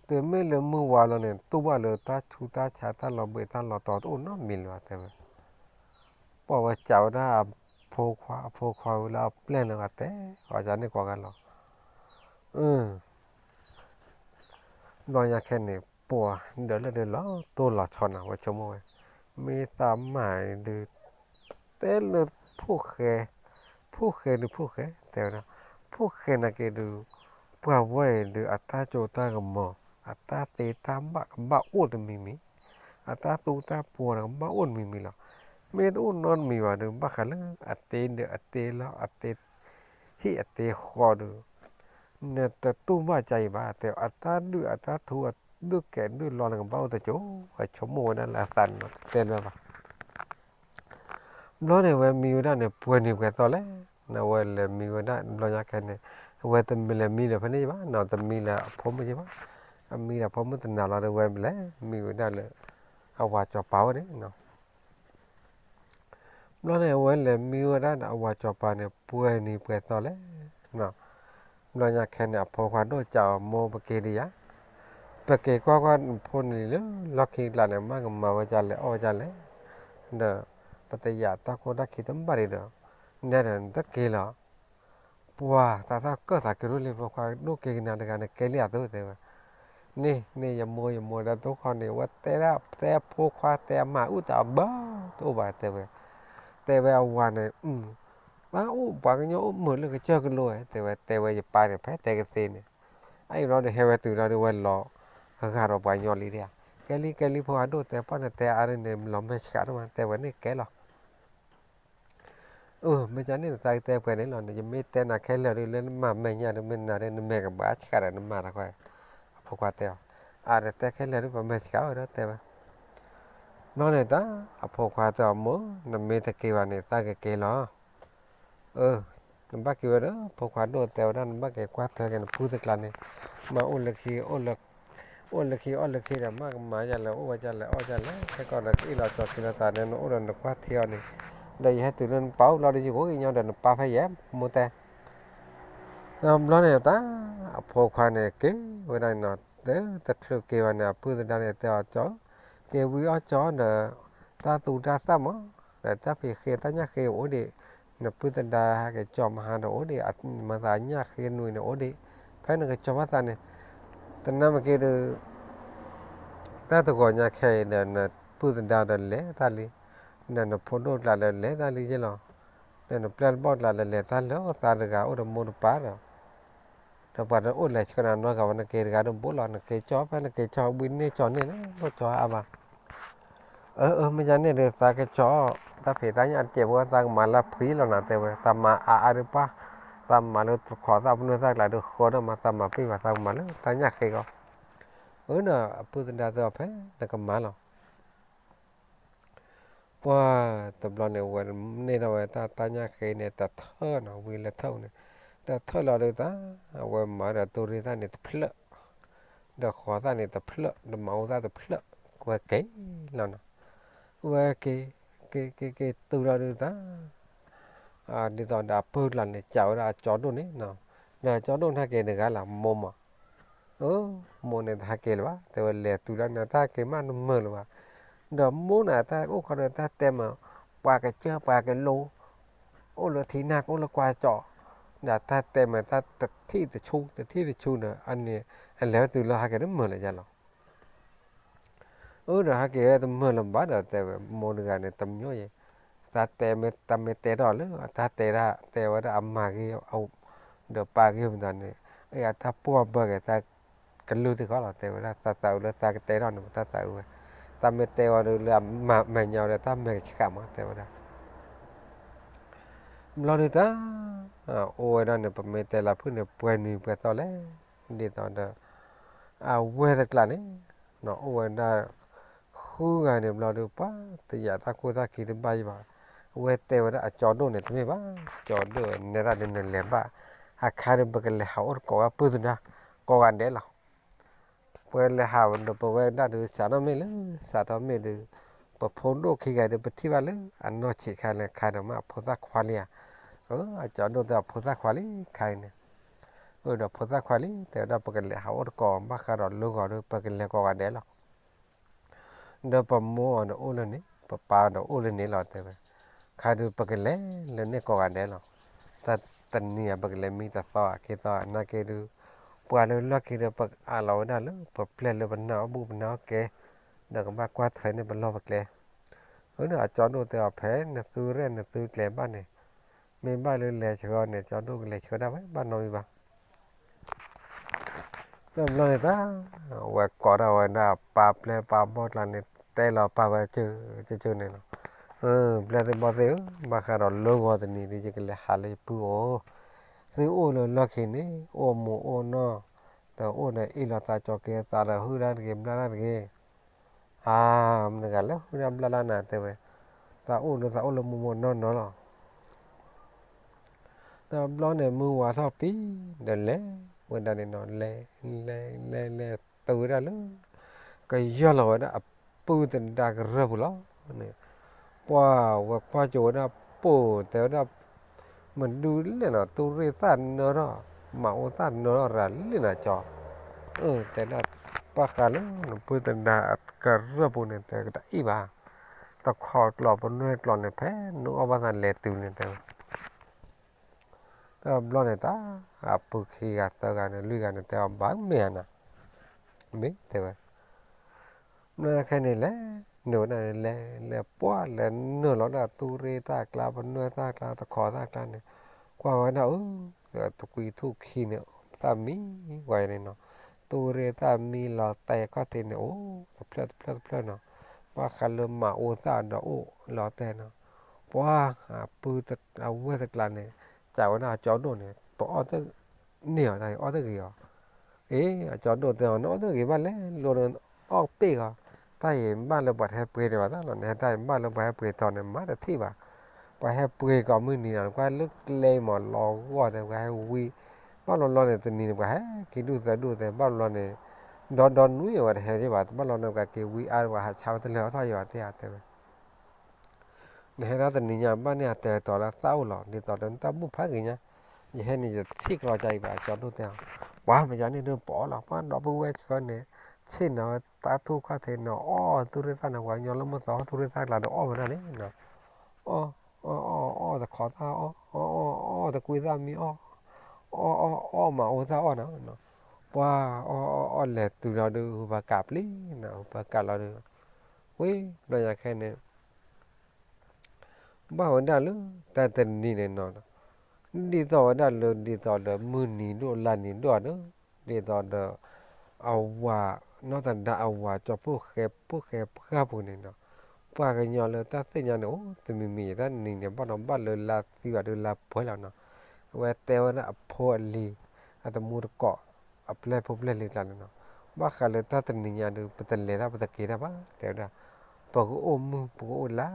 တုၤမ့ၢ်လၢမုၢ်ဝါလီၤန့ၣ် တူၢ်ဘၣ်လၢတၢ်ဆူးတၢ်ဆါ တၢ်လီၤဘှံးတၢ်လီၤတီၤတအိၣ်နီတမံၤလၢၤဘၣ်တဲဝဲ, ပှၤဝဲကးဝဲဒၣ်အဖိခွါ အဖိခွါဝံၤလၢအပျဲၢ်န့ၣ်ဂၤတဲ, အီၤကန့ၣ်ကိးဂၤလီၤ. ဘျီညါခဲန့ၣ် ပှၤဒၢးလၢဒုးလီၤတိၢ်လီၤဆီနၤ ဝဲဆိကမိၣ်ဝဲ, မ့ၢ်သးမၤဒုး တဲလၢ ဖိၣ်ဃဲ, ဖိၣ်ဃဲဒုးဖိၣ်ဃဲ တဲဝဲဒၣ်, ဖိၣ်ဃဲနာ်က့ဒုး ပှၤဝဲအံၤဒုး အတၢ်စိတၢ်ကမီၤ အတၢ်သ့တၢ်ဘၣ်ကဘၣ်အိၣ်တမံၤမံၤ, အတၢ်သူတၢ်ပှီၤဒီးကဘၣ်အိၣ်တမံၤမံၤလီၤ. မ့ၢ်တအိၣ်နီတမံၤဘၣ်ဒုး ဘၣ်ဃးလၢအတ့ဒုးအတ့လီၤ အတ့ဟံၣ်အတ့ဃီဒုး နတတူၢ်ဘၣ်ကအံၤဘၣ် တဲ အတၢ်ဒုးအတၢ်ထူအဒုးကဲးဒုးလီၤ နကဘၣ်အိၣ်တစိၤ အဆိကမိၣ်ဝဲဒၣ်လၢအသးန့ၣ် တဲလၢၤဘၣ်. ဘျီန့ၣ် ဝဲမံဝဲဒၣ်န့ၣ် ပှဲၤနံၤပှဲၤသီလဲၣ်, နဝဲလဲၤမံဝဲဒၣ် ဘျီညါခဲန့ၣ် ဝဲတမ့ၢ်လဲၤမံဒီးဖဲန့ၣ်ဘၣ်နီၤ, တမံလၢအဖိမုၣ်က့ဘၣ်, အမံဒီးဖိမုၣ်တနၤလီၤဒီး ဝဲလဲၤမံဝဲဒၣ်လၢ အဝၤစီၤပၤဝဲန့ၣ် ဘျီန့ၣ် အဝဲလဲၤမံဝဲဒၣ်ဒီးအဝၤစီၤပၤန့ၣ် ပှဲၤနံၤပှဲၤသီလဲၣ်. ဘျီညါခဲန့ၣ် အဖိခွါဒိၣ်ကးအီၤ မိၢ်ပက့ၤဒံးယၤ, ပက့ၤကွၢ်ကွၢ်နဖိန့ၣ်လၢလီၢ်ခံကျါန့ၣ် မ့ၢ်ကမၤဝဲဒ်လဲၣ်အီၣ်ဝဲဒ်လဲၣ်, ဒီး ပတယာ်တၢ်ခိတၢ်ခံတဘၣ်ဒံးဒီး နဲဒၣ်နတက့ၤလီၤ ပှၤတၢ်သၣ်ကၢၣ်သးက့ၤဒိၣ်လံ ဖိခွါဒိၣ်က့ၤကနၤတဂၤန့ၣ် ကဲလံအသိးတဲဝဲ, န့ၣ်န့ၣ် ယမိၢ်ယမိၢ်ဒီးတိၢ်ခီန့ၣ် ဝဲတဲဒၣ်တဲဖိခွါတဲအမါအုၣ်သးဘၣ်တအိၣ်ဘၣ်တဲဝဲ, တဲဝဲအဝၤန့ၣ် တၢ်အိၣ်ပှၤကညီအိၣ်မုာ်လၢကစၢၢ်ကလိဧါ တဲဝဲ တဲဝဲယပၢ်န့ၣ် ဖဲတဲကသ့န့ၣ်, အအံၤဘျီဒီးဟဲဝဲတုၤလီၤဒီးဝဲလီၤ ဂာ်ဒီးပှၤညီလံဒၣ်ဧါ, ကဲလံကဲလံ ဖိခွါဒိၣ်တဲပှၢ်န့ၣ် တဲအါဒ်န့ၣ် လီၤမဲာ်ဆှးဒိၣ်မး တဲဝဲန့ၣ်ကဲလီၤ အၢ မ့ၢ်ကန့ၣ် သးကတဲပှဲၤန့ၣ်လီၤန့ၣ် ယမ့ၢ်တဲနၤခဲလၢာ်ဒုး လၢနမၤမဲာ်ညါဒုး မ့ၢ်နၤဒုး နမဲာ်ကဘၣ်ဆှးဒီးနမၤတၢ်ခွဲး, အဖိခွါတဲအီၤ, အါဒီးတဲခဲလၢာ်ဒုး ပမဲာ်ဆှးဝဲဒီးတဲဝဲ, ဘျီန့ၣ်တၢ် အဖိခွါတဲအီၤ မိၢ် နမ့ၢ်တက့ၤဘၣ်န့ၣ် သးကက့ၤလီၤ အၢ နဘၣ်က့ၤဝဲဒီး ဖိခွါဒိၣ်တဲဝဲဒၣ် နဘၣ်က့ၤကွၢ်ထွဲက့ၤနပုၢ်တကျါန့ၣ်, မ့ၢ်အိၣ်လၢခံ အိၣ်လၢခံ အိၣ်လၢခံဒီး မ့ၢ်ကမၤဒ်လဲၣ် အိၣ်ဝဲဒ်လဲၣ် အီၣ်ဒ်လဲၣ် ခဲကီးဒီးကအ့ၣ်လိာ်ကၠီၤခံလိာ်သးန့ၣ် နအိၣ်ဒီးနကွၢ်ထံအီၤန့ၣ်, ဒီးယဟဲတုၤလၢနပၢ်အိၣ်ဘျီဒီး ယကအိၣ်ကညီဒီးနပၢ်ဖဲယဲၢ် မိၢ်တဲ ဘျီန့ၣ်တၢ် အဖိခွါန့ၣ်က့ၤဝဲဒၣ်န့ၣ်နီၤ, တချုးက့ၤဘၣ်န့ၣ် အပုၢ်သဒါန့ၣ်တဲအီၤ ကၠီဧၢ, က့ၤဝံအီၣ်ကၠီဒီး တၢ်သူတၢ်သၣ်မး, ဒီးတၢ်ဖံးဃ့တၢ်ညၣ်ဃ့အိၣ်ဒံး, နပုၢ်သဒါဟဲက့ၤကၠီမဟါဒီးအိၣ်ဒံး, မၤသးညၣ်ဃ့နွံန့ၣ်အိၣ်ဒံး, ဖဲနကကၠီဘၣ်သးန့ၣ်, တနၢ်မ့ၢ်က့ၤဒီး တၢ်တဂီၤညါခဲအံၤဒီး နပုၢ်သဒါဒီးလဲၤတၢ်လံ, ဒီးနဖိဒိၣ်ကျါဒီးလဲၤတၢ်လံယဲၢ်လီၤ, ဒီးနပျဲၢ်တဘီၣ်ကျါဒီးလဲၤတၢ်လၢသးတဂၤအိၣ်ဒီးမိၢ်တပၢ်ဒီး ဒီးပှၤတအိၣ်လဲၤဆှၢနၤနီတဂၤဘၣ် နက့ၤတဂၤဒီးဘူးလီၤ နက့ၤကၠီဖဲနက့ၤကၠီဝံန့ၢ်ကၠီန့ၢ်လၢ ကၠီအါဘၣ်, အၢ အၢ မ့ၢ်ယၤန့ၣ်ဒီး သးကကၠီ တၢ်ဖံးတၢ်ညၣ်တစဲးဖိ သးကမၤလၢဖှံလီၤနၤတဲဝဲ သးမၤအါအါဒုးပှၢ်, သးမၤလၢတခီသၣ်ပနွဲၢ်သၣ်ကျါဒုးဃၢဒီးမး သးမၤပ့ၢ်ဘၣ် သးကမၤလၢတၢ်ညၣ်ဃ့ကီး, အၢ ဒီးအပုၢ်သဒါတဲအီၤဖဲနကမၤလီၤ ပှၢ်တဘျီန့ၣ် ဝဲန့ၢ်ထီၣ်ဝဲတၢ်တၢ်ညၣ်ဃ့န့ၣ် တထၢၣ်နီၤ ဝံၤလၢထၢၣ်န့ၣ်, တထၢၣ်လီၤဒုးတၢ်, အဝဲမၤဒီးတိၢ်ရ့ၣ်သၣ်န့ၣ်တဖျၢၣ်, ဒီးဃီသၣ်န့ၣ်တဖျၢၣ်, ဒီးမၤအူသၣ်တဖျၢၣ်, ဝဲက့ၤလီၤနီၤ, ဝဲက့ၤ, က့ၤ က့ၤ က့ၤတုၤလီၤဒုးတၢ် ဒ်သိးဒီးအပုၢ်ကျါန့ၣ် ကးဝဲဒၣ်အကၠီဒိၣ်န့ၣ်နီၤ, ဒီးကၠီဒိၣ်န့ၣ်ဟဲက့ၤတဂၤလီၤ မိၢ်မး, အၢ မိၢ်န့ၣ်တဟဲက့ၤလၢၤဘၣ် တဲဝဲလဲၤတုၤလီၤန့ၣ် တၢ်က့ၤမးတမုာ်လၢၤဘၣ်, ဒီးမိၢ်န့ၣ်တၢ်အိၣ်ခီဒီးတၢ်တဲမး, ပှၤကစၢၢ်ပှၤကလိ, အိၣ်လၢထံနၢ်ကအိၣ်လၢကွၢ်ကၠီ, ဒီးတၢ်တဲမးတၢ်တထံၣ်တဆူ တထံၣ်တဆူဒီး အန့ၣ် အလဲၤဝဲတုၤလၢဟဲက့ၤတမုာ်လၢၤယါလီၤ အၢ ဒီးဟဲက့ၤဝဲတမုာ်လၢၤဘၣ်ဒီးတဲဝဲ မိၢ်တဂၤန့ၣ် တမညီယဲၢ်, တၢ်တဲမ့ၢ်တၢ်မ့ၢ်တဲထီၣ်လၢ တၢ်တဲဒၣ် တဲဝဲဒၣ်အမၤဂ့ၤ ဒီးပာ်ဂ့ၤမတၤန့ၣ်, အတၢ်ပှၢ်ဘၢက့ၤတၢ်ကလုၢ်သ့ၣ်ဃီလီၤ. တဲဝဲဒၣ် တၢ်သးအုးလၢတၢ်ကတဲထီၣ်န့ၣ် တၢ်သးအုးဝဲ, တၢ်မ့ၢ်တဲဝဲဒၣ်လၢအမဲာ်ညါဒီး တၢ်မဲာ်ကဆှးမး တဲဝဲဒၣ် ဘျီဒုးတၢ် အိၣ်ဝဲဒၣ်န့ၣ် ပမ့ၢ်တဲလၢဖုၣ်န့ၣ် ပှဲၤနံၤပှဲၤသီလဲၣ်, ဒ်သိးဒီး အဝဲတကျါန့ၣ် အိၣ်ဝဲဒၣ် ဃုဂၤန့ၣ်ဘျီဒုး ပှၤတယာ်တၢ်ခိၣ်တၢ်ခံတဘၣ်ယံၤဘၣ်, အဝဲတဲဝဲဒၣ်အကၠီဒိၣ်န့ၣ် တမ့ၢ်ဘၣ်, ကၠီဒိၣ်နဲဒၣ်ဒုးနလဲၤဘၣ်, အခါဒုး ပကလဲၤဟးအိၣ်တကိးဝဲပုၢ်သဒါ ကိးဂၤဒဲးလီၤ. ပကလဲၤဟးဒီးပဝဲဒၣ်ဒုး စးထီၣ်မ့ၢ်လၢ စးထီၣ်မ့ၢ်ဒုး ပဖိဒိၣ်ခံဂၤဒုး ပထံၣ်ဘၣ်လၢအနီၢ်ဆံးခါလၢခါဒီးမ့ၢ်အဖိသၣ်ခွါလံဧါ, အကၠီဒိၣ်တဲအဖိသၣ်ခွါလံ ခါအံၤန့ၣ်, အဒီးဖိသၣ်ခွါလံ တဲဝဲဒၣ် ပကလဲၤဟးအိၣ်တကိး ဘၣ်ဃးဒီးလၢဂီၤဒုး ပကလဲၤကိးဂၤဒဲးလီၤ. ဒီးပမိၢ်အီၤဒီးအိၣ်လၢန့ၣ် ပပၢ်ဒီးအိၣ်လၢန့ၣ်လီၤ တဲဝဲ, ခါဒုး ပကလဲၤလၢန့ၣ်ကိးဂၤဒဲးလီၤ. တၢ်တနံၤဧါ ပကလဲၤမံတသီဧါ ခံသီဧါ နာ်က့ဒုး ပှၤလၢလီၢ်ခံဒီး ပအးလီၤဝဲဒၣ်လၢ ပပျဲၢ်လၢပနၢ်အီၣ်ဘူၣ်ပနၢ်အီၣ်ကဲ, ဒီးကဘၣ်ကွၢ်ထွဲန့ၢ်ပလီၢ်ပကျဲ, အဒီးအကၠီဒိၣ်တဲအီၤ ဖဲနသုရဲၣ်နသုကျဲၤဘၣ်န့ၣ် မ့ၢ်ဘၣ်လၢလဲၤဆှၢအီၤန့ၣ် ကၠီဒိၣ်ကလဲၤဆှၢဒၣ်ဝဲ ဘၣ်နီတမံၤဘၣ်. တဘျီန့ၣ်တၢ် ဝဲကိးထီၣ်ဝဲဒၣ်ပၢ်ပျဲၢ်ပၢ်ဘီၣ်ကျါန့ၣ် တဲလီၤပၢ်ဝဲ ကၠၢကၠၢန့ၣ်လီၤ. ပျဲၢ်သ့ၣ်ဘီၣ်သ့ၣ်ဧၢ, ဘၣ်ဃးဒီးလၢဂီၤတနံၤဒုး ယကလဲၤဟးလၢယပုၢ်အိၣ်, သုအိၣ်လၢလီၢ်ခံန့ၣ် အိၣ်မူအိၣ်နီၢ်, တအိၣ်ဒီးအ့ၣ်လိာ်သးကီၤက့ၤသးဒီး ဟုၣ်တၢ်တဂ့ၤ ဘျၣ်တၢ်တဂ့ၤ, အါ, မတၤတဂၤလဲၣ် ဟုၣ်တၢ်ဘျၣ်တၢ်နၤ တဲဝဲ, သးအိၣ်ဒီးသးအိၣ်လၢမူမူနီၢ်နီၢ်လီၤ. တဘျီန့ၣ် မုၢ်ဝါထီၣ်ပံၤ ဒီးလဲၤဝဲဒၣ်န့ၣ်နီၤ လဲၤ လဲၤ လဲၤ လဲၤတုၤဝဲဒၣ်လၢ ကယီၢ်လီၤဝဲဒၣ်အပုၢ်သဒါကရၢၢ်ပူၤလီၤန့ၣ်, ပှၢ်ဝဲကွၢ်ကၠိဝဲဒၣ်ပိာ် တဲဝဲဒၣ် မဒုလဲၣ်နီၤ တူၢ်ရ့ၣ်သၣ်နၢထီၣ် မၤအူသၣ်နၢထီၣ်ရၤလံနီၤကၠီ, တဲဒၣ် ပၢ်ဃးလၢနပုၢ်သဒါကရၢၢ်ပူၤန့ၣ် တဲကတၢၢ်အံၤဘၣ်, တခီကျိးပနွဲၢ်ကျိးန့ၣ် ဖဲနအိၣ်ဘၣ်သးလဲၤတုၤန့ၣ် တဲဝဲ တဘျီန့ၣ်တၢ် အပုၢ်ခံဂၤသၢဂၤန့ၣ် လွံၢ်ဂၤန့ၣ် တဲအီၤ ဘၣ်မ့ၢ်ဧါနၤ, မ့ၢ်တဲဝဲ, မ့ၢ်ခဲန့ၣ်လဲၤ နုာ်ဝဲဒၣ်န့ၣ် လဲၤ လဲၤပှၢ်လဲၤနုာ်လီၤဒၣ် တူၢ်ရ့ၣ်သၣ်ကျါ ပနွဲၢ်သၣ်ကျါ တခီသၣ်ကျါန့ၣ်, ကွၢ်ဝဲဒၣ်အၢ တကွံထူၣ်ခံန့ၣ် သၣ်မံဝဲန့ၣ်နီၤ, တူၢ်ရ့ၣ်သၣ်မံလီၤ တဲခီၣ်ထံးန့ၣ် အိၣ်တဖျၢၣ်တဖျၢၣ်တဖျၢၣ်နီၤ, ဘၣ်ဃးလၢမၤအူသၣ်ဒီးအိၣ်လီၤတဲနီၤ, ပှၢ် အပုၢ်အဝဲၢ်တကျါန့ၣ် စံးဝဲဒၣ်အကၠီဒိၣ်န့ၣ် ပအီၣ်တန့ၢ်အီၤ တၢ်အီၣ်တဂ့ၤအီၤ, အ့ အကၠီဒိၣ်တဲအီၤ နအီၣ်တဂ့ၤဘၣ်လဲၣ် လိၣ်ဒီးအီၣ်ပ့ၢ်အီၤ, တၢ်အံၤဘၣ်လၢပှၤတဟဲပှ့ၤန့ၣ်ဘၣ်သးလီၤ, နဟဲတၢ်အံၤဘၣ်လၢပှၤဟဲပှ့ၤတီၤန့ၣ် မၤတထံၣ်ဘၣ်, ပှၤဟဲပှ့ၤကိးမုၢ်နံၤဒီး ကွၢ်လၢကျဲမးလီၤဂီၢ်တဲ ပှၤဟဲဝံ ဘၣ်လီၤလီၤန့ၣ် တနံၤန့ၣ် ပှၤဟဲခံဒူၣ်သၢဒူၣ်တဲ ဘၣ်လီၤလီၤန့ၣ် ဒီဒီနွံအဝဲတဟဲ ဘၣ်လီၤန့ၣ် ပှၤက့ၤဝံအါ ပှၤဟးဆါဝဲတလၢအီၣ်ထီၣ်ယံၤဘၣ်တဲတဲဝဲ နဟဲဒၣ်တနံၤညါ ဘၣ်န့ၢ်အတဲတီၤလၢသၣ်အိၣ်လီၤ ဒ်သိးဒီးနတၢ်ဘူၣ်ဖးဂ့ၤညါ, ယဟဲန့ၣ်ယထံၣ်ကျီကါအံၤဘၣ် ကၠီဒိၣ်တဲအီၤ, ပှၤမယါန့ၣ်ဒုးပအီၣ်လီၤ ပှၤဒီပုၢ်ဝဲၢ်ဆှၢန့ၣ်, ဆ့ၣ်နီၤဝဲတၢ်ထူၣ်ခီၣ်ထံးန့ၣ် အီၣ်တူၢ်ရ့ၣ်သၣ်န့ၣ် ပှၤကညီလၢမုၢ်သီတူၢ်ရ့ၣ်သၣ်ကျါဒီးအီၣ်ဝဲဒၣ်န့ၣ်နီၤ, အီၣ် အီၣ် အီၣ် အီၣ်တခီသၣ်အီၣ် အီၣ် အီၣ် အီၣ်တကွံသၣ်မံအီၣ် အီၣ် အီၣ် အီၣ်မၤအူသၣ်အီၣ်နီၤ, ပှၤ အီၣ် အီၣ် အီၣ်လဲၤတုၤလီၤဒုး ပှၤကးပျံၤနီၤ ပှၤကးလီၤဒုး, ဝံၤဘျီညါခဲန့ၣ် ဘၣ်ဝဲဒၣ်လၢတၢ်တနံၤန့ၣ်နီၤ, ဒ်သိးဝဲဒၣ်လၢ ဒ်သိးဒီးမုၢ်နံၤဒိၣ်လါနံၤဒိၣ်ဒီး ဒ်သိးဒီး အဝၤ နီၢ်သဒါအဝၤ ကၠီၤဖိၣ်ဃဲဖိၣ်ဃဲပှၢ်ပူၤန့ၣ်နီၤ, ပှၤကညီလၢတၢ်သ့ၣ်ညါန့ၣ် အိၣ် တမံၤမံၤ တၢ်နံၤန့ၣ် ဘၣ်နီၤဘၣ်လၢလါသံဘၣ်ဒုးလါပှဲၤလီၤနီၤ, အဝဲတဲဝဲဒၣ်အဖိအလံၤ အတမူတကိး အပျဲၢ်ဖိပျဲၢ်လံၤကျါန့ၣ်နီၤ, ဘၣ်ဃးလၢတၢ်တနံၤညါဒုး ပတလဲၤတၢ်ပတက့ၤတၢ်ဘၣ် တဲဝဲဒၣ်, ပကအိၣ်မုၢ်ပကအိၣ်လါ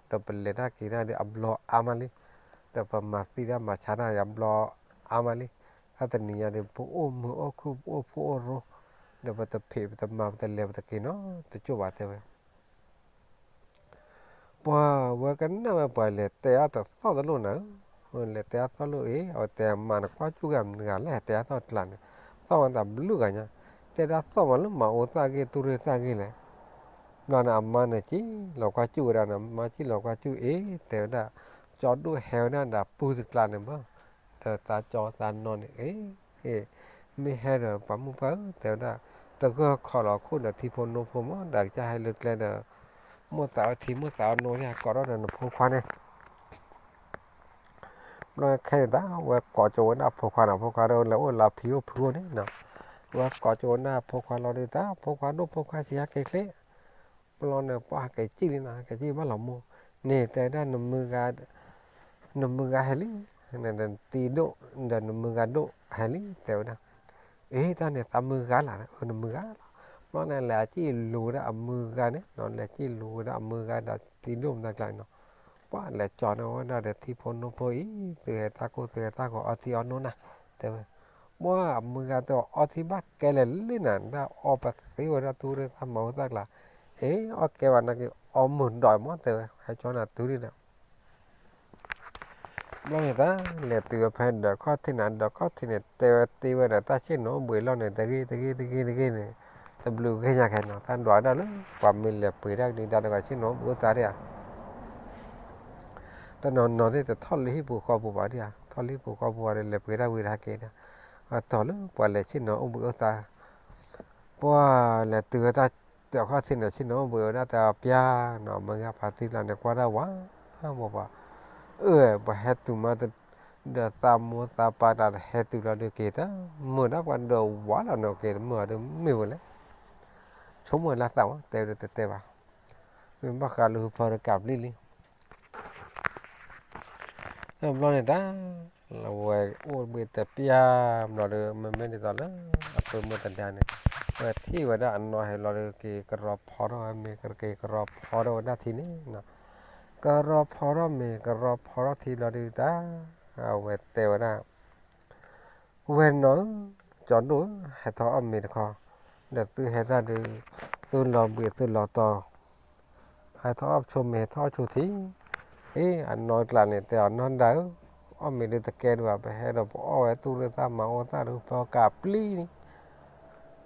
ဒီးပလဲၤတၢ်က့ၤတၢ်ဒုးအဘျီအါမးလံ, ဒီးပမၤသံတၢ်မၤဆါတၢ်အဘျီအါမးလံ, တၢ်တနံၤညါဒုး ပအိၣ်မုာ်အိၣ်ခုၣ်ပအိၣ်ဖှိၣ်အိၣ်ရိ, ဒီးပတဖံးပတမၤပတလဲၤပတက့ၤနီတကၠိၢ်ဘၣ်တဲဝဲ ပှၤဝဲကနၣ်ဝဲပှၤလဲၤတဲအါတသီၣ်တလိၣ်နၤ, လဲၤတဲအါသီၣ်လိၣ်အ့ၣ် အဝဲတဲမၤနကွၢ်ကၠူၣ်ဂၤမတၤဂၤလဲၣ် တဲအါသီၣ်တကျါန့ၣ်, သီၣ်ဝဲတဘျုးဂၤညါ, တဲဒၣ်သီၣ်မးလၢမၤအူသၣ်ဂ့ၢ် တူၢ်ရ့ၣ်သၣ်ဂ့ၢ်လဲၣ်, ဘျီန့ၣ်အမါန့ၣ်က့ၤလီၤကွၢ်ကၠူၣ်ဝဲဒၣ်န့ၣ် မါက့ၤလီၤကွၢ်ကၠူၣ်အ့ၣ် တဲဝဲဒၣ်, ကၠီဒိၣ်ဟဲဝဲဒၣ်ဒီးပုၢ်တကျါန့ၣ်ဘၣ်, ဒီးသးကၠီသးနီၢ်န့ၣ်အ့ၣ် မ့ၢ်ဟဲဒီးပှၤမိၢ်ပှၢ်ဧၢ တဲဝဲဒၣ်, တဂၢၢ်ခီၣ်လီၤခိၣ်ဒီးထံဖိနိဖိမး ဒီးကစၢ်ဟဲလၢကျဲဒီး မိၣ်သးအီထံမိၣ်သးအီနိယါ ကိးထီၣ်ဒီးနဖိခွါန့ၣ်, ဘျီခဲန့ၣ်တၢ် ဝဲကိးကၠိဝဲဒၣ်အဖိခွါနီၤ, ဖိခွါဒီးလဲၤအိၣ်လၢဖံအိၣ်ဖုအိၣ်န့ၣ်နီၤ, ဝဲကိးကၠိဝဲဒၣ်အဖိခွါလီၤဒုးတၢ် ဖိခွါဒိၣ်ဖိခွါဆံးဟဲက့ၤချ့, ဘျီန့ၣ် ပှၢ်ဟဲက့ၤစံၣ်လံနီၤ, ဟဲက့ၤစံၣ်ဘၣ်လီၤမိၢ်, န့ၣ်တဲဝဲဒၣ် နမုၢ်ဂၤဟဲလံ, နတံၤဒိၣ် ဒီးနမုၢ်ဂၤဒိၣ်ဟဲလံ တဲဝဲဒၣ်, အ့ တၢ်န့ၣ်သးမုၢ်ဂၤလီၤ, နမုၢ်ဂၤလီၤ, ဘျီန့ၣ် လဲၤစံၣ်လူၤဝဲဒၣ်အမုၢ်ဂၤန့ၣ်နီၤ, လဲၤစံၣ်လူၤဝဲဒၣ်အမုၢ်ဂၤဒီးတံၤဒိၣ်မတၤကျါန့ၣ်နီၤ, ပှၢ်လဲၤကၠီန့ၢ်ဝဲဒၣ်ဒီးထံဖိနိဖိအံၤ သုဟဲတၢ်ခိၣ်သုဟဲတၢ်ဂီၤအီထံအီနိနၤ, တဲဝဲ ပှၢ်အမုၢ်ဂၤတဲအီထံဘၣ်ကဲလဲၣ်လံနၤ, တၢ်အီပသ့ဝဲဒၣ်သူၣ်ရ့ၣ်သၣ်မၤအိၣ်သၣ်ကျါ, အ့ အီကဲဝဲနာ်က့ၤ အီမုၢ်ဒီးမ့ၢ် တဲဝဲ ဟဲကၠီနၤတုၤဒံးဒီး ဘျီန့ၣ်တၢ် လဲၤတုၤဝဲဖဲဒၢးခီၣ်ထံးန့ၣ် ဒၢးခီၣ်ထံးန့ၣ် တဲဝဲတ့ဝဲဒီး တၢ်ဆ့ၣ်နီၤအိၣ်ဘှံးအလီၢ်န့ၣ် တဂ့ၢ်တဂ့ၢ်တဂ့ၢ်န့ၣ်, တဘျုးဂ့ၢ်ညါခဲနီၤ တၢ်ဒွးဒၣ်လၢ ပှၤမ့ၢ်လဲၤပှ့ၤတၢ်ကဒံဒါတဂၤဆ့ၣ်နီၤအိၣ်ဘှံးအိၣ်သါဒံးဧါ တနီၤနီၤသ့ၣ်တထီၣ်လၢဟံၣ်ပူၤဃီပူၤဘၣ်ဒံးဧါ, ထီၣ်လၢဟံၣ်ပူၤဃီပူၤဘၣ်ဒီး လဲၤပှ့ၤတၢ်ဝံၤတဟဲက့ၤဒံး, အတီၤလၢပှၤလဲၤဆ့ၣ်နီၤအိၣ်ဘှံးအိၣ်သါ, ပှၢ်လဲၤတုၤဝဲတၢ်ဒၢးခီၣ်ထံးန့ၣ် ဆ့ၣ်နီၤအိၣ်ဘှံးဝဲဒၣ်တပျၢ်နီၤ, မ့ၢ်ဂ့ၢ်ဖါတံၢ်လီၤန့ၣ် ကွၢ်ဒၣ်ဝဲ, ပှၤ အၢ ပှၤဟဲတုၤမး ဒီးသးမိၢ်သးပၢ်တၢ်ဟဲတုၤလီၤဒုးက့ၤတၢ်, မုာ်ဒၣ်ပှၤဒၢးဝးလီၤန့ၣ်က့ၤ တမုာ်အီၤဒုးမ့ၢ်ဝဲလဲၣ်, ဆိကမိၣ်လၢသးဝဲ တဲဝဲဒၣ်တတဲဘၣ်, မ့ၢ်ဘၣ်ဃးလၢဟူဖီတကးပျံၤလံ ဘျီန့ၣ်တၢ် ဝဲအိၣ်ဘှံးတပျၢ်ဘျီဒီး မ့မ့ၢ်ဒ်သိးလၢ အပုၢ်မုၣ်သဒါန့ၣ် ဝဲထံၣ်ဝဲဒၣ်အနီၢ်ဟဲလီၤဒီး က့ၤကရီဖီထီၣ်ဝဲမ့ၤ ကက့ၤကရီဖီထီၣ်ဝဲဒၣ်ထံန့ၣ်နီၤ, ကရီဖီထီၣ်မ့ၤ ကရီဖီထီၣ်ထံဘျီဒီးတၢ် အဝဲတဲဝဲဒၣ် ဝဲနီၢ်ဧၢ, ကၠီဒိၣ်ဧၢ, ဟဲထီၣ်အီၣ်မ့ၤတခီ, ဒီးသုဟဲတၢ်ဒုး သုလီၤဘှံးသုလီၤတီၤ, ဟဲထီၣ်အီၣ်ဆိမ့ၤ ဟဲထီၣ်အီၣ်ဆိထံ, အ့ အနီၢ်ကျါန့ၣ် တဲအီၤ နီၢ်ဒၢးဧၢ, အီၣ်မ့ၤဒုးတကဲဒံးဘၣ်, ပဟဲဒီးပအီၣ်ဝဲသူၣ်ရ့ၣ်သၣ်မၤအိၣ်သၣ်ဒုး ပကးပျံၤန့ၣ်,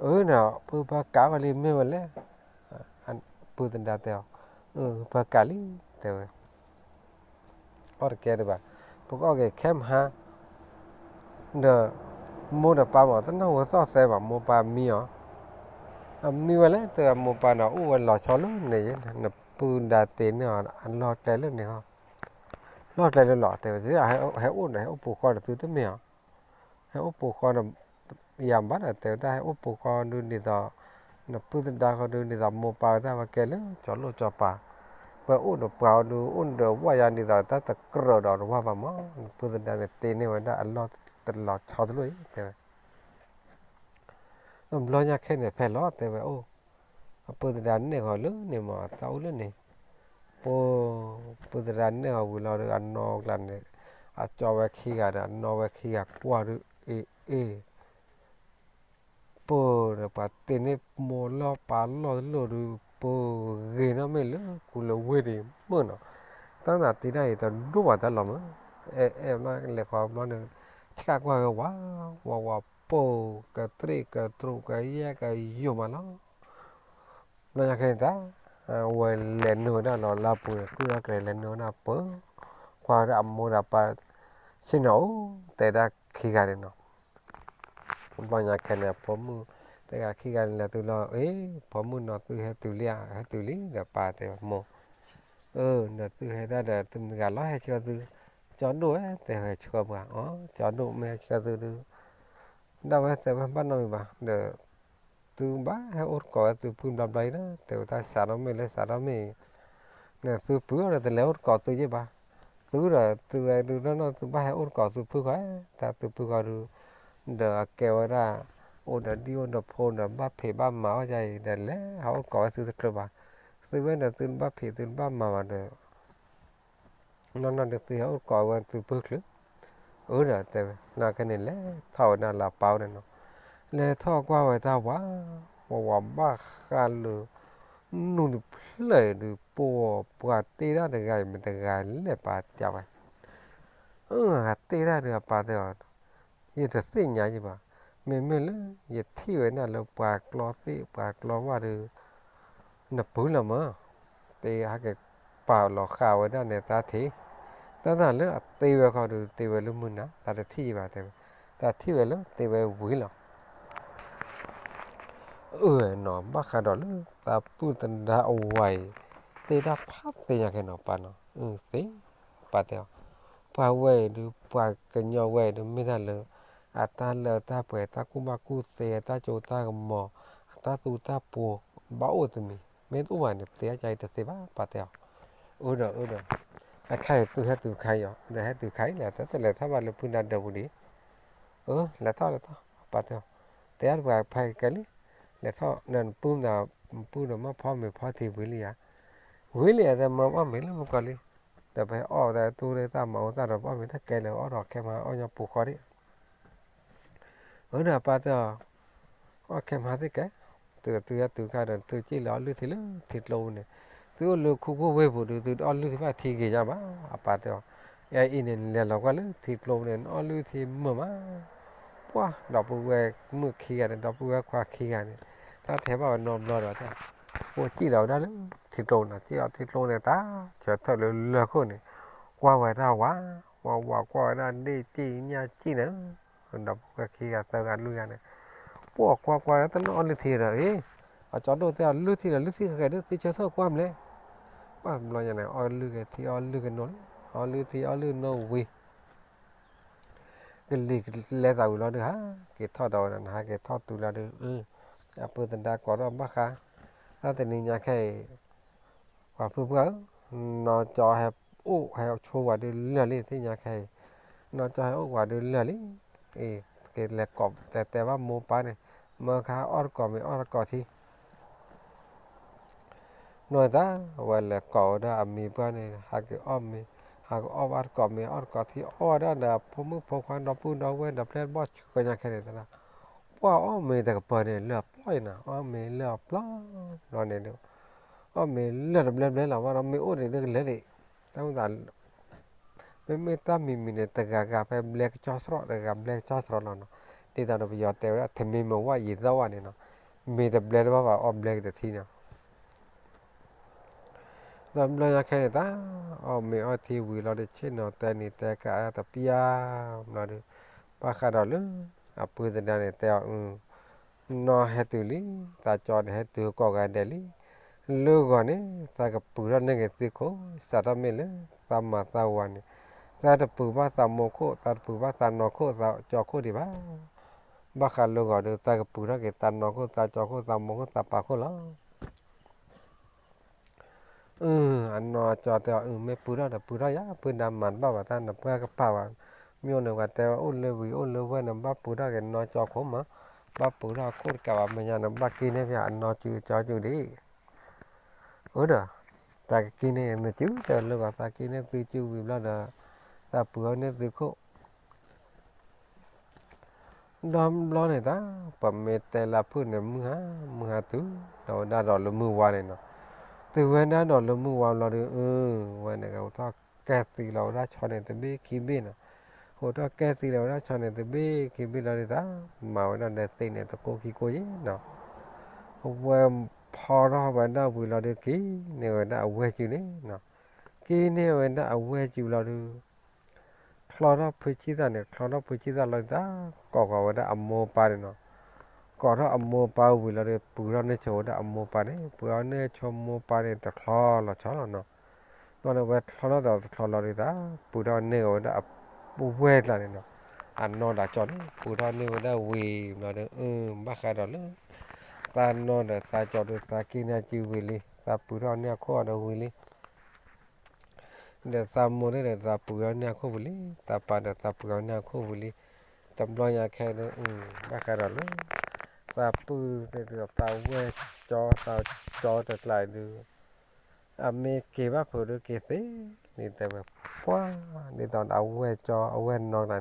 အၢ ဒီး ပုၢ်ပကးဝဲလံမ့ၢ်ဝဲလဲၣ်, ပုၢ်သဒါတဲအီၤ, ပကးလံ, တဲဝဲ အီၣ်တကဲဒံးဘၣ်, ပကအီၣ်က့ၤခဲမဟါ, ဒီး မိၢ်ဒီးပၢ်မး တနၢ်ဟူသီၣ်သဲဘၣ်, မိၢ်ပၢ်မံအီၤ, အမံဝဲလဲၣ် တဲဝဲ မိၢ်ပၢ်ဒီးအိၣ်ဝဲလီၤဆီလၢန့ၣ်, နပုၢ်ဒါတ့န့ၢ်အီၤ အလီၢ်ကျဲလၢန့ၣ်ဟီ, လီၢ်ကျဲလၢလီၤ တဲဝဲ, ဟဲအိၣ်ဒီး ဟဲအိၣ်ပိာ်ဃီဒီးသုတမ့ၢ်အီၤ, ဟဲအိၣ်ပိာ်ဃီဒီး ယၤဘၣ်ဒီး တဲဝဲဒၣ် ဟဲအိၣ်ပိာ်ဃီဒုးဒ်သိး နပုၢ်သဒါဃီဒုးဒ်သိး မိၢ်ပၢ်ဝဲတၢ်ဝဲကဲလၢကၠီၤလိၣ်ကၠီၤပၤ, ပှၤအိၣ်ဒီးပှၤအီၤဒုး အိၣ်ဒီးဝၣ်ယါဒ်သိး တၢ်တကြၢးဒီးတဝၣ်ဘၣ်မး, နပုၢ်သဒါန့ၣ် တ့န့ၢ်ဝဲဒၣ်အလီၢ်တလီၤဆီတလိၣ်အံၤ တဲဝဲ ဘျီညါခဲန့ၣ် ဖဲလီၤ တဲဝဲအိၣ်, အပုၢ်သဒါနဲၣ်ဃီၤလၢန့ၣ်မး တၢ်အိၣ်လၢန့ၣ်, ပ ပုၢ်သဒါနဲၣ်ဃီၤဝံၤလီၤဒီး အနီၢ်ကျါန့ၣ် အကၠီဝဲခံဂၤဒီး အနီၢ်ဝဲခံဂၤကွၢ်ဒုး အ့ အ့ ပၢၢ်ဒီး ပှၤတ့န့ၢ်မိၢ်လီၢ်ပၢ်လီၢ်တလိၣ်ဒုး ပၢၢ်ဂ့ၤနီၣ်မ့ၢ်လၢကူလၢဝ့ၢ်ဒံးမုၢ်နီၤ, တၢ်နၤတ့တၢ်အံၤတဒိၣ်ဘၣ်တၢ်လီၤမး, အဲၣ်အဲၣ်ဘျီလဲၤဃီဘျီန့ၣ် ဆှၣ်ကွၢ်ဝဲဝး ဝးဝး ပၢၢ်ကတြ့ၣ်ကတြူးကယဲၢ်ကယိာ်မးလီၤ. ဘျီညါခဲန့ၣ်တၢ် ဝဲလဲၤနုာ်ဝဲဒၣ်လီၤလၢအပူၤန့ၣ် ကုၢ်တၢ်ကလဲၤလဲၤနုာ်ဝဲဒၣ်ပၢၢ် ကွၢ်ဝဲဒၣ်အမိၢ်ဒီးပၢ် ဆ့ၣ်နီၤအိၣ်တဲဒၣ်ခံဂၤန့ၣ်နီၤ. ဘျီညါခဲန့ၣ် အဖိမုၣ်တဲဂၤခံဂၤန့ၣ် လဲၤတုၤလီၤ အ့ ဖိမုၣ်နီၤ သုဟဲတုၤလံဧါ, ဟဲတုၤလံ ဒီးပၢ်တဲဝဲမိၢ် အၢ ဒီးသုဟဲတၢ်ဒီး တမံၤဂၤလီၤဟဲဆှၢသု, ကၠီဒိၣ်ဝဲတဲဝဲဆှၢပှၤ အီ ကၠီဒိၣ်မ့ၢ်ဟဲဆှၢသုဒုး ဒၣ်ဝဲတဲဝဲဘၣ်နီတမံၤဘၣ် ဒီး သုဘၣ်ဟဲအိၣ်တကိးဝဲသုပုၢ်ဘျီဘျီအံၤလီၤ တဲဝဲတၢ်စးထီၣ်မ့ၢ်လၢစးထီၣ်မ့ၢ်အံၤ န့ၣ်သုပုၢ်ဒီးတလဲၤအိၣ်တကိးသုယဲၢ်ဘၣ်, သုဒီးသုဝဲဒုးနီၢ်နီၢ် သုဘၣ်ဟဲအိၣ်တကိးသုပုၢ်ဃီ, တၢ်သုပုၢ်ဃီဒုး ဒီးအကဲဝဲဒၣ် အိၣ်ဒီးဒံၣ်အိၣ်ဒီးဖိဒီးဘၣ်ဖံးဘၣ်မၤအီၣ်ယါအံၤ ဒီးလဲၤဟးအိၣ်တကိးဝဲသုတချုးဘၣ်, သုဝဲဒီးသုတဘၣ်ဖံးသုတဘၣ်မၤဘၣ်ဒီး နီၢ်နီၢ်ဒုးသုဟဲအိၣ်တကိးဝဲသုပုၢ်ချုး, အၢဒီးတဲဝဲ နာ်က့န့ၣ် လဲၤထီၣ်ဝဲဒၣ်လၢအပၢ်အိၣ်န့ၣ်နီၤ, လဲၤထီၣ်ကွၢ်ဝဲတၢ်ဝး, ဝးဝးဘၣ်ဃးလၢ နူတဖျၢၣ်ဒုး ပှၤတ့တၢ်တဂၤအံၤ မ့ၢ်တဂၤလဲၣ်ပာ်တဲဝဲ, အၢ တ့တၢ်ဒုးအပၢ်တဲအီၤ ယတသ့ၣ်ညါယဘၣ်, မ့မ့ၢ်လၢ ယထံၣ်ဝဲဒၣ်လၢပှၤကျီသ့ၣ်ပှၤကျီဝၣ်ဒီး နပုၢ်လီၤမး, တ့ဟဲက့ၤပာ်လီၤဃာ်ဝဲဒၣ်န့ၣ်တၢ်ထံၣ်, တၢ်သးလၢအတ့ဝဲခီဒုး တ့ဝဲလၢမုၢ်နၤ တၢ်တထံၣ်ယဘၣ်တဲဝဲ, တၢ်ထံၣ်ဝဲလၢတ့ဝဲဝံၤလီၤ. အၢနီၤ ဘၣ်ဃးဒီးလၢတၢ်ပုၢ်သဒါအဝၤအံၤ တ့တၢ်ဖးသ့ညါက့ၤနီၤ ပၢ်နီၤ, သ့, ပၢ်တဲအီၤ, ပ ပှၤဝဲအံၤဒုး ပှၤကညီဝဲအံၤဒုး မ့ၢ်တၢ်လၢ အတၢ်လၢတၢ်ပှဲၤ တၢ်ကူၣ်ဘၣ်ကူၣ်သ့ တၢ်စိတၢ်ကမီၤ အတၢ်သူတၢ်ပှိၤ ဘၣ်အိၣ်တမံၤ မ့ၢ်တအိၣ်ဘၣ်န့ၣ် ပတဲအီၤကါအံၤတသ့ဘၣ် ပၢ်တဲအီၤ. အၢဒီးအၢဒီး အခါအံၤသုဟဲတုၤခါအံၤအီၤ ဒီးဟဲတုၤခါအံၤလဲၣ် တၢ်တလဲၤထီၣ်ဘၣ်လၢဖုနၤဒၢးပူၤဒံး အၢ လဲၤထီၣ်လဲၤထီၣ် ပၢ်တဲအီၤ. တဲအါတပှၤဖဲကဲလံ လဲၤထီၣ်ဒီးနပုၢ်မတၤ နပုၢ်ဒီးမ့ၢ်ဖီမ့ၤဖီထံဝံၤလံဧါ ဝံၤလံဧါ တဲမ့ၢ်အီၣ်မ့ၤလၢမုၢ်ကီၢ်လံ ဒီးပဟဲအီၣ်ဝဲဒၣ်တူၢ်ရ့ၣ်တၢ်မၤအိၣ်တၢ်ဒီးပအီၣ်မ့ၤတၢ်ကဲလၢအီၣ်ဒီးခဲမဟါအီၣ်ညီပူၤဃီဒံး အၢဒီးပၢ်တဲအီၤ အီၣ်ခဲမဟါသ့ၣ်ကဲ တုၤတုၤဟဲတုၤခါဒီး သုက့ၣ်လီၤအီၣ်လုၢ်ထံလၢထံကျိပူၤန့ၣ် သုအိၣ်လၢခိခိၣ်ဝ့ၢ်ပူၤဒီး သုအီၣ်လုၢ်ထံဘၣ်ထံဂ့ၤညါဘၣ် အပၢ်တဲအီၤ. အအံၤန့ၣ် နလဲၤလီၤကွၢ်လၢထံကျိပူၤန့ၣ် နအီၣ်လုၢ်ထံမုာ်မး ပှၢ်ဒီပုၢ်ဝဲၢ်မုၣ်ခံဂၤန့ၣ် ဒီပုၢ်ဝဲၢ်ခွါခံဂၤန့ၣ် တၢ်ထဲဘၣ်ဝဲနီတဘျီဒီး အိၣ်က့ၣ်လီၤဝဲဒၣ်လၢထံကျိပူၤနီၤ က့ၣ်လီၤထံကျိပူၤန့ၣ် တၢ်ဆၢထၢၣ်လၢလၢၢ်ခိၣ်န့ၣ် ကွၢ်ဝဲဒၣ်ဝၤ ဝၤဝၤကွၢ်ဝဲဒၣ်ဒ့ၣ်က့ၣ်ညၣ်က့ၣ်န့ၣ် ဒီပုၢ်ဝဲၢ်ခံဂၤသၢဂၤလွံၢ်ဂၤန့ၣ် ပှၢ်ကွၢ်ကွၢ်လၢတနီၣ်အီၣ်လုၢ်ထံဒီး အ့ အကၠီဒိၣ်တဲအီၤ လုၢ်ထံဒီးလုၢ်ထံဃဲးဃဲးဒီး သုဆၢထၢၣ်ကွၢ်မလဲၣ် ပှၢ်ဘျီညါန့ၣ် အီၣ်လုၢ်က့ၤထံ အီၣ်လုၢ်က့ၤနိလံ အီၣ်လုၢ်ထံ အီၣ်လုၢ်နိဝံၤ ကလံၤကလဲသးဝံၤလီၤဒုး ဟးက့ၤထီၣ်ဒီးဝဲဒီး နဟးက့ၤထီၣ်တုၤလီၤဒုး အပုၢ်သဒါကိးထီၣ်ဘၣ်ဃး တၢ်တနံၤညါခဲအံၤ ပှၤဖုပှၢ်ဧၢ နီၢ်ကၠီဟဲအိၣ်ဟဲဆိးဝဲဒုးလၢာ်လံ သ့ၣ်ညါခဲအံၤ နီၢ်ကၠီဟဲအိၣ်ဝဲဒုးလၢာ်လံ အ့ ကလဲၤကိးတဲတဲဘၣ်မိၢ်ပၢ်န့ၣ် မၢခါအီၣ်တကိးမ့ၤအီၣ်တကိးထံ နီၢ်တၢ် အဝဲလဲၤကိးဝဲဒၣ်အမံၤပှၢ်န့ၣ် ဟးက့ၤအီၣ်မ့ၤ ဟးကအီၣ်ဘၣ်တကိးမ့ၤအီၣ်တကိးထံ အီၣ်ဝဲဒၣ်ဒီးဖိမုၣ်ဖိခွါဒီပုၢ်ဒီဝဲၢ်ဒီးပျဲၢ်ဘီၣ်ဆှၢညါခဲန့ၣ်သရၣ် ပှၢ်အီၣ်မ့ၤတကပၤန့ၣ် လၢအပျီအံၤနီၤ အီၣ်မ့ၤလၢအပျီဘျီန့ၣ်ဒီး အီၣ်မ့ၤလၢတဘျဲဘျဲလီၤဘၣ်ဒီး မ့ၢ်အိၣ်ဒံးလၢကလဲၤဒံး တၢ်မ့ၢ်သး မ့မ့ၢ်တၢ်မံၤမံၤန့ၣ် တဂၤဂၤဖဲဘျဲကစီၣ်စရီ တဂၤဘျဲကစီၣ်စရီလီၤနီၤ ဒ်သိးဒီးပယီၤတဲဝဲဒၣ် ထမင်းမဝါရေသောက်ဝါန့ၣ်နီၤ မ့ၤတဘျဲတဘၣ်ဘၣ်အီၣ်ဘျဲက့ၤတထံၣ်နီၤ ဒီးဘျီညါခဲန့ၣ်တၢ် အီၣ်မ့ၤအီၣ်ထံဝံၤလီၤဒီး ဆ့ၣ်နီၤတဲနံၤတဲကးတပျၢ်ဘျီဒီး ဘၣ်ဃးဒီးလၢ အပုၢ်သဒါန့ၣ် တဲအီၤ အၢ နီၢ်ဟဲတုၤလံ သးကၠီဒီးဟဲတုၤကိးဂၤဒဲးလံ လၢဂီၤန့ၣ် သးကပုၤထီၣ်န့ၢ်က့ၤသုးခိၣ် စးထီၣ်မ့ၢ်လၢ သးမၤသးဝၤန့ၣ် သးတပုၤဘၣ်သးမိၢ်ခိၣ် သးတပုၤဘၣ်သးနီၢ်ခိၣ် သးကၠီခိၣ်ဒံးဘၣ် ဘၣ်ဃးလၢဂီၤဒီး သးကပုၤထီၣ်က့ၤသးနီၢ်ခိၣ် သးကၠီခိၣ် သးမိၢ်ခိၣ် သးပၢ်ခိၣ်လီၤ အနီၢ်ကၠီတဲအီၤ အၢ မ့ၢ်ပုၤထီၣ်ဒီးပုၤထီၣ်ယၤ ပုၢ်ဒါမၤတဘၣ်ဘၣ်တၢ် နပှၢ်ကပာ်ဘၣ် မ့ၢ်အိၣ်န့ၣ် ပှၤတဲဝဲအိၣ်လၢဝံၤအိၣ်လၢဝဲၢ်န့ၣ် ဘၣ်ပုၤထီၣ်က့ၤနီၢ်ကၠီခိၣ်မး ဘၣ်ပုၤထီၣ်ခိၣ်တကးဘၣ် မဲာ်ညါန့ၣ် ဘၣ်က့ၤန့ၢ်ဖဲအနီၢ်စုကၠီစုဒံး အၢဒီး သးကက့ၤန့ၢ်နစုတဲလၢဂီၤ သးက့ၤန့ၢ်သုစုဝံၤဘျီဒီး သးပုၤထီၣ်န့ၢ်သုးခိၣ် ဒီဘျီန့ၣ်တၢ် ပမ့ၢ်တဲလၢဖုၣ်န့ၣ် မုၢ်ဟါ မုၢ်ဟါတုၤ ဒီးဝဲဒၣ်ဒီးလၢမုၢ်ဝါန့ၣ်နီၤ တုၤဝဲဒၣ်ဒီးလၢမုၢ်ဝါဘျီဒီး အၢ ဝဲန့ၣ်ကဟူးထီၣ်ကဲသံလီၤဝဲဒၣ်ဆီန့ၣ်တဘ့ၣ်ခံဘ့ၣ်နီၤ ဟူးထီၣ်ကဲသံလီၤဝဲဒၣ်ဆီန့ၣ်တဘ့ၣ်ခံဘ့ၣ်လီၤဒီးတၢ် မၤဝဲဒၣ်ဒီးသ့ၣ်န့ၣ်တကိးခံကိးယံၤနီၤ အဝဲဖီထီၣ်ဝဲဒၣ်ဝံၤလီၤဒီး က့ၤန့ၢ်ဝဲဒၣ်အဝဲၢ်စုန့ၣ်နီၤ က့ၤန့ၢ်ဝဲဒၣ်အဝဲၢ်စုလီၤဒီး ချီထီၣ်ဖုဆံၣ်သၣ်န့ၣ် ချီထီၣ်ဖုဆံၣ်သၣ်လီၤဒီးတၢ် ကိးဃီၤဝဲဒၣ်အမိၢ်ပၢ်န့ၣ်နီၤ ကိးထီၣ်အမိၢ်ပၢ်ဝံၤလီၤဒီး ပုၤထီၣ်န့ၢ်ဆိဝဲဒၣ်အမိၢ်ပၢ်န့ၣ် ပုၤထီၣ်န့ၢ်ဆိမိၢ်ပၢ်န့ၣ်တချီလီၤဆီလီၤနီၤ ဘျီန့ၣ်ဝဲချီထီၣ်ဒီးတချီလီၤဒီးတၢ် ပုၤထီၣ်န့ၢ်ဝဲဒၣ်အဝဲၢ်ကျါန့ၣ်နီၤ အနီၢ်ဒီးကၠီန့ၣ် ပုၤထီၣ်န့ၢ်ဝဲဒၣ်ဝံၤဘျီဒီး အၢ ဘၣ်ဃးဒီးလၢ သးနီၢ်ဒီးသးကၠီဒီးသးက့ၤန့ၢ်စုဝံၤလံ သးပုၤထီၣ်န့ၢ်အခိၣ်အီၤဒီးဝံၤလံ ဒီးသးမိၢ်န့ၣ်ဒီးသးပုၤထီၣ်န့ၢ်အခိၣ်ဝံၤလံ သးပၢ်ဒီးသးပုၤထီၣ်န့ၢ်အခိၣ်ဝံၤလံ တဘျီညါခဲအံၤဒီး ဘၣ်ဃးဒီးလၢ သးပုၢ်န့ၣ်ဒီးသးဝဲၢ်ကၠီ သးကၠီတကျါအံၤဒီး အမ့ၢ်က့ၤဘၣ်ဖုးဒီးက့ၤသ့န့ၣ်တဲဝဲ ပှၢ် ဒ်သိးဒီးအဝဲၢ်ကၠီအဝဲၢ်နီၢ်ကျါ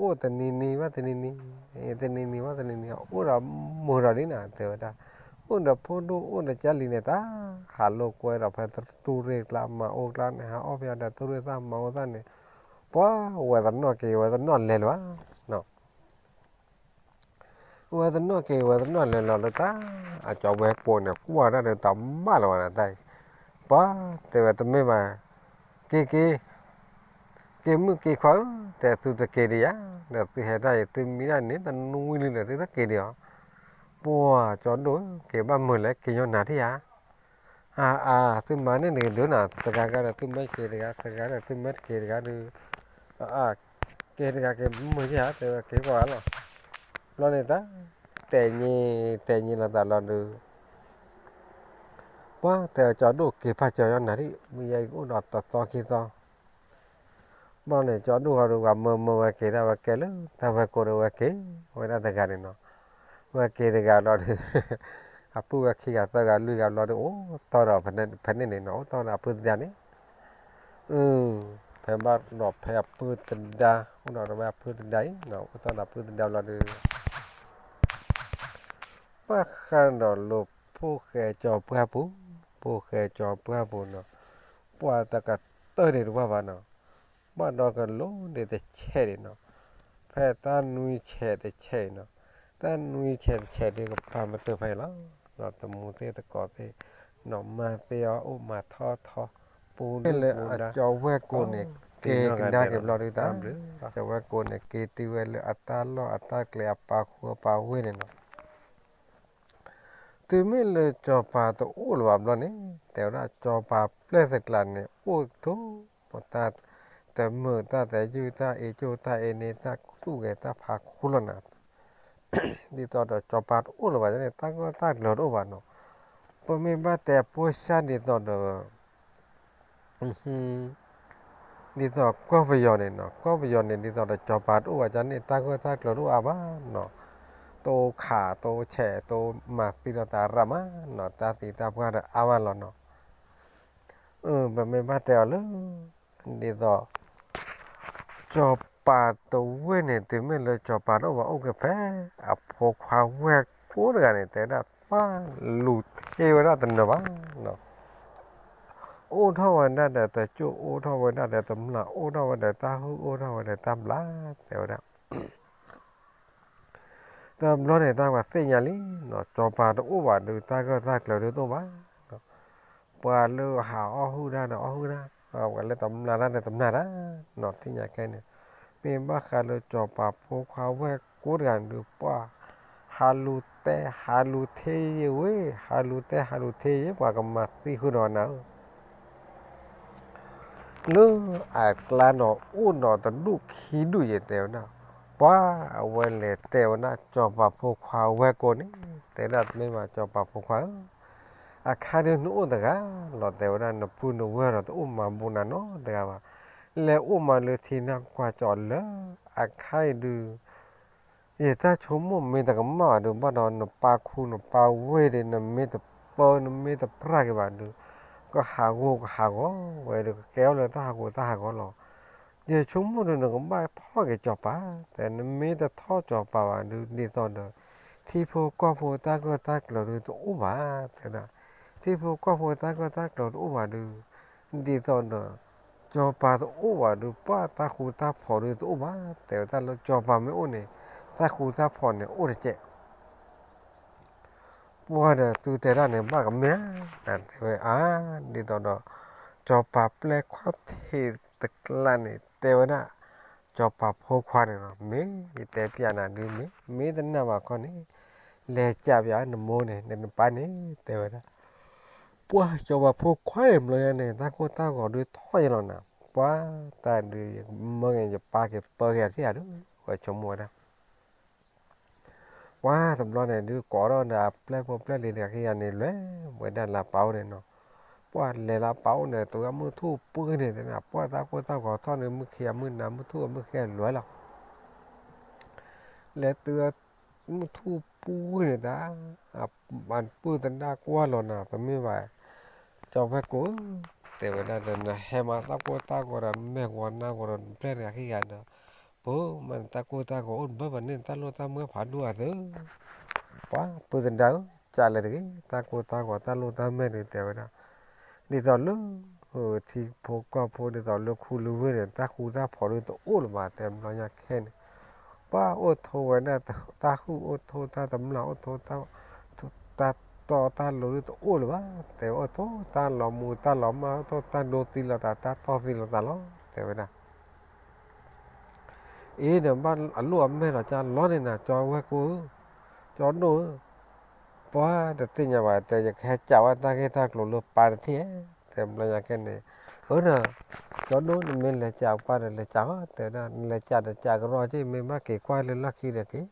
န့ၣ်နီၤ ပှၢ်ဒီးအိၣ်တနံၤနံၤဘၣ်တနံၤနံၤ တနံၤနံၤဘၣ်တနံၤနံၤ အိၣ်ဒီးမုာ်ဒီးဒ်န့ၣ်တဲဝဲဒၣ် အိၣ်ဒီးဖိဒိၣ်အိၣ်ဒီးကၠီလံၤန့ၣ်တၢ် ဟးလိာ်ကွဲဒီးဖဲတူၢ်ရ့ၣ်ကျါမၤအိၣ်ကျါန့ၣ် ဟးအီၣ်ဖဲအီၣ်ဒီးတူၢ်ရ့ၣ်သၣ်မၤအိၣ်သၣ်န့ၣ် ပှၢ် ဝဲတနီၣ်က့ၤဝဲတနီၣ်လဲၤလၢၤဘၣ် ဝဲတနီၣ်က့ၤဝဲတနီၣ်လဲၤလီၤလၢတၢ် အကၠီဝဲၢ်ကိးန့ၣ် ကွၢ်ဒၣ်ဒီးတၢ်ဘၣ်လီၤဝဲန့ၣ်တၢ်အံၤ ပှၢ် တဲဝဲတမ့ၢ်ဘၣ် က့ၤက့ၤ က့ၤမုၣ်က့ၤခွါဧၢ တဲသုတက့ၤဒံးဧါ ဒီးသုဟဲတၢ်အံၤ သုမံဒၣ်န့ၣ် တနွံလံဒီးသုတက့ၤဒံးဧါ ပှၢ် ကၠီဒိၣ်ဧၢ က့ၤဘၣ်မုာ်လဲၣ် က့ၤညီနၤဒံးဧါ အါအါ သုမၤန့ၢ်တက့ၤဒုးနီၤ, တဂၤဂၤဒီးသုမၢက့ၤတဂၤ, တဂၤဒီးသုမၢတက့ၤတဂၤဒုး, အါအါ က့ၤတဂၤက့ၤမုာ်ယဲၢ်ဧါ, တဲဝဲက့ၤကွၢ်လီၤ. ဘျီန့ၣ်တၢ် တဲာ်ညံ တဲာ်ညံလိာ်သးလီၤဒုး ပှၤတဲအကၠီဒိၣ်က့ၤဖးကၠီယီနၤဒံး, မုၢ်ယဲအံၤကအိၣ်ဒီးတသီခံသီ, ဘျီန့ၣ် ကၠီဒိၣ်ဂီၤဒုး ပှၤမၢမၢဝဲက့ၤဒၣ်ဝဲကဲလၢတၢ်ဝဲကိးဒီးဝဲက့ၤဝဲဒၣ်တဂၤန့ၣ်နီၤ, ဝဲက့ၤတဂၤလီၤဒုး အပုၢ်ဝဲခံဂၤသၢဂၤလွံၢ်ဂၤဘျီဒုး အိၣ်တီၢ်ဒီးဖဲန့ၣ်န့ၣ်နီၤ, အိၣ်တီၢ်ဒီးအပုၢ်သဒါန့ၣ်, ဖဲဘၣ်ဒီးဖဲအပုၢ်သဒါ အိၣ်ဒီးဝဲအပုၢ်သဒါအံၤနီၤ, အိၣ်တီၢ်ဒီးအပုၢ်သဒါဘျီဒုး ဘၣ်ဃးဒီးလၢဖိၣ်ဃဲကၠီပှၢ်ပူၤ, ဖိၣ်ဃဲကၠီပှၢ်ပူၤနီၤ, ပှၤတကတၢၢ်န့ၣ်တဘၣ်ဘၣ်နီၤ, ဘၣ်ဒီးကလိန့ၣ်တဆဲးန့ၣ်နီၤ, ဖဲတၢ်နွံဆဲးတဆဲးနီၤ, တၢ်နွံဆဲးတဆဲးဒုးကပၤမတုၤဖဲအံၤလီၤ, ဒီးတမူသ့ၣ်တကိးသ့ၣ်, နီၢ်မါသ့ၣ်အီၤအိၣ်မၤထီၣ်ထီ ပူၤဒုၣ်ပူၤဒါ, လၢအကၠီဝဲၢ်ကိးန့ၣ် က့ၤကဒါက့ၤဘျီဒုးတၢ်, ကၠီဝဲၢ်ကိးန့ၣ် က့ၤတုၤဝဲလၢအတၢ်လီၢ်အတၢ်ကျဲအပာ်ခူအပာ်ဝ့ၢ်န့ၣ်နီၤ တုၤမ့ၢ်လၢကၠီၤပၤတအိၣ်လၢၤဘၣ်ဘျီန့ၣ် တဲဝဲဒၣ် ကၠီၤပၤပျဲၢ်သကျးန့ၣ် အိၣ်ထီၣ် တၢ်တမုာ်တၢ်တယုၢ်တၢ်အ့ကၠိၣ်တၢ်အ့န့ၢ်တၢ်သူၣ်ဂဲၤတၢ်ဖးခူလီၤနၤ, ဒ်သိးဒီးကၠီၤပၤတအိၣ်လၢၤဘၣ်န့ၣ် တၢ်ဂီၢ်တၢ်ကျၢၤတအိၣ်ဘၣ်နီၤ, ပမ့ၢ်ဘၣ်တဲအဖိဆါဒ်သိးဒီး ဒ်သိးကီၢ်ပယီၤန့ၣ်နီၤ, ကီၢ်ပယီၤန့ၣ် ဒ်သိးဒီးကၠီၤပၤတအိၣ်ဘၣ်န့ၣ် တၢ်ဂီၢ်တၢ်ကျၢၤတအိၣ်အါဘၣ်နီၤ, တအိၣ်ခးတအိၣ်ဆဲးတအိၣ်မၤသံလိာ်သးရၣ်မးနီၤ, တၢ်သံတၢ်ပှၢ်ဒီးအါမးလီၤနီၤ, ပမ့ၢ်ဘၣ်တဲအီၤလၢ ဒ်သိး ကၠီၤပၤတဝ့ၢ်န့ၣ် တုၤမ့ၢ်လၢကၠီၤပၤတအိၣ်ဘၣ်အိၣ်က့ၤဖဲ အဖိခွါဝဲၢ်ကိးတဂၤန့ၣ် တဲဝဲဒၣ် ပှၤလူၤထ့ဝဲဒၣ်တနၢၤဘၣ်နီၤ, အိၣ်ထီၣ်ဝဲဒၣ်ဒီးတကၠိၣ် အိၣ်ထီၣ်ဝဲဒၣ်ဒီးတမျၢ် အိၣ်ထီၣ်ဝဲဒီးတၢ်ဟုၣ် အိၣ်ထီၣ်ဝဲဒီးတၢ်ဘျၣ် တဲဝဲဒၣ် တဘျီန့ၣ် တၢ်ပှၤသ့ၣ်ညါလံနီၤ, ကၠီၤပၤတအိၣ်ဘၣ်ဒုး တၢ်ဂၢၢ်တၢ်ကျၢၤဒုးတအိၣ်ဘၣ်နီၤ, ပှၤလၢဟးအီၣ်ဟုၣ်တၢ်ဒီးအီၣ်ဟုၣ်တၢ်, ပှၤလၢတမျၢ်တၢ်ဒီးတမျၢ်တၢ်နီၤ, သ့ၣ်ညါခဲန့ၣ်, မ့ၢ်ဘၣ်ဃးလၢကၠီၤပၤဖိခွါဝဲၢ်ကိးတဂၤဒုး ပှၤ ဟးလူၤတဲ ဟးလူၤထ့ယ့ၣ်ဝဲ, ဟးလူၤတဲ ဟးလူၤထ့ယ့ၣ် ပှၤကမၤသံဃုာ်ဒီးနၤဧၢ လၢအကျါနီၤ အိၣ်နီၤတဒူၣ်ခံဒူၣ်ယဲၢ်တဲဝဲဒၣ်, ပှၤအဝဲလဲၤတဲဝဲဒၣ် ကၠီၤပၤဖိခွါဝဲၢ်ကိးန့ၣ်, တဲဒၣ်မ့ၢ်ဘၣ်ကၠီၤပၤဖိခွါဧၢ, အခါဒုးနအိၣ်တဂၤလီၤ တဲဝဲဒၣ် နပုၢ်နဝဲၢ်ဒီးတအိၣ်မၤဘူးနၤနီတဂၤဘၣ်, လဲၤအိၣ်မးလၢထံနၢ်ကွၢ်ကၠီၤလၢ အခါအံၤဒုး ယတၢ်ဆိကမိၣ်မ့ၢ်တကမၣ်ဘၣ်ဒုး ဘၣ်ဒီးနပာ်ခူနပာ်ဝ့ၢ်ဒီး နမ့ၢ်တပၢ နမ့ၢ်တပြၢ်က့ၤဘၣ်ဒုး ကဟးဂီၤကဟးဂီၤဝဲဒီး ကကဲထီၣ်လၢတၢ်ဟးဂီၤတၢ်ဟးဂီၤလီၤ. ယဆိကမိၣ်ဒုး နကဘၣ်ထီၣ်က့ၤကၠီၤပၤ, တဲ နမ့ၢ်တထီၣ်ကၠီၤပၤဘၣ်ဒုး ဒ်သိးဒီး ထံဖိကီၢ်ဖိတၢ်ဂၢၢ်တၢ်ကျၢၤဒုးတအိၣ်ဘၣ်, တဲဒၣ် ထံဖိကီၢ်ဖိတၢ်ဂၢၢ်တၢ်ကျၢၤတအိၣ်ဘၣ်ဒုး ဒ်သိးဒီး ကၠီၤပၤတအိၣ်ဘၣ်ဒုး ပှၤတၢ်ဃူတၢ်ဖိးဒုးတအိၣ်ဘၣ်, တဲဝဲဒၣ်လၢကၠီၤပၤမ့ၢ်အိၣ်န့ၣ် တၢ်ဃူတၢ်ဖိးန့ၣ်အိၣ်တကဲး ပှၤဒီးသုတဲဒၣ်န့ၣ် ဘၣ်ကမ့ၢ်ဧါ, တဲဝဲအါ, ဒ်သိးဒီး ကၠီၤပၤပျဲၢ်ခီၣ်ထံးတကျါန့ၣ် တဲဝဲဒၣ် ကၠီၤပၤဖိခွါန့ၣ်လီၤ, မ့ၢ်ယတဲပျးနၤဒုးမ့ၢ် မ့ၢ်တနာ်ဘၣ်ခီန့ၣ် လဲၤကးပျးနမိၢ်န့ၣ် နပၢ်န့ၣ် တဲဝဲဒၣ် ပှၤကၠီၤပၤဖိခွါန့ၣ် ဘျီညါန့ၣ် တၢ်ကိၢ်တၢ်ဂီၤဒုးထီၣ်ယဲလီၤနၤ, ပှၤတၢ်ဒုးယမၢက့ၤယပၢ်က့ၤပၢက့ၤအထံၣ်ဧါဒုး ဝဲဆိကမိၣ်ဝဲဒၣ် ပှၤတဘျီန့ၣ်ဒုး ကိးထီၣ်ဒီးအပျဲၢ်ဖိပျဲၢ်လံၤတဂၤခံဂၤန့ၣ် လဲၤဝဲဒၣ်လၢအပၢ်အိၣ်န့ၣ်နီၤ, ပှၤလဲၤလၢအပၢ်အိၣ်န့ၣ် တုၤအမုၢ်ထူၣ်ပှဲၤန့ၣ် တဲဝဲဒၣ် ပှၤတၢ်ကိၢ်တၢ်ဂီၤထီၣ်န့ၣ် မုၢ်ခံဂၤမုၢ်နၤ မုၢ်ထူၣ်မုၢ်ခံဂၤလဲၤလီၤ လဲၤတုၤအမုၢ်ထူၣ်ပှဲၤန့ၣ်တၢ်, အပုၢ်သဒါကွၢ်လီၤနၤ ပမ့ၢ်ဘၣ် ကၠီၤဝဲၢ်ကိးဧၢ, တဲဝဲဒၣ်ဒီး နဟဲမၤတၢ်ကိၢ်တၢ်ဂီၤဒီး နမဲာ်ဂီၤနါဂီၤဒီး နပျဲၢ်တဂၤခံဂၤဒီး ပမ့ၢ်နတၢ်ကိၢ်တၢ်ဂီၤအိၣ်တဘၢၣ်ဘၣ်န့ၣ် နတၢ်လိၣ်တၢ်မၢ်ဖးဒိၣ်အသး, ပှၤပုၢ်သဒါဧၢ, ကးလဲၤတဂ့ၤ တၢ်ကိၢ်တၢ်ဂီၤတၢ်လိၣ်တၢ်မၢ်ဒုး တဲဝဲဒၣ် ဒ်သိးလၢ ထံဖိကီၢ်ဖိဒ်သိးလၢခူလၢဝ့ၢ်န့ၣ် တၢ်ဃူတၢ်ဖိးဒုးတအိၣ်လၢၤဘၣ် တဲဘျီညါခဲန့ၣ်, ပှၤအိၣ်ထိးဝဲဒၣ် တၢ်ဟုၣ်အိၣ်ထိးတၢ်တမျၢ်အိၣ်ထိး တၢ်တီတၢ်လိၤဒုးတအိၣ်လၢၤဘၣ်, တဲဝဲအိၣ်ထိးတၢ်လီၤမူတၢ်လီၤမၢ် အိၣ်ထိးတၢ်ဒိသံလိာ်သး တၢ်တီၢ်သံလိာ်သးလီၤ တဲဝဲဒၣ် အ့ဒီးဘၣ်အလိၣ်အမဲာ်လီၤကၢ်လီၤန့ၣ်နၤ ကၠီဝဲၢ်ကိးဧၢ, ကၠီဒိၣ်ဧၢ, ပ ပှၤတသ့ၣ်ညါဘၣ် တဲ ယကဟဲကးဝဲတၢ်ဂ့ၢ်တၢ်ကျိၤလၢပၢ်တထံၣ်ဧါ, တဲဘျီညါကဲန့ၣ်, အၢဒီး ကၠီဒိၣ် နမ့ၢ်လဲၤကးပၢ်ဒီး လဲၤကးအီၤ တဲဝဲဒၣ်, နလဲၤကးဒီးကးကရီက့ၤ မ့ၢ်ဘၣ်က့ၤကွၢ်လၢလီၢ်ခံဒီးက့ၤ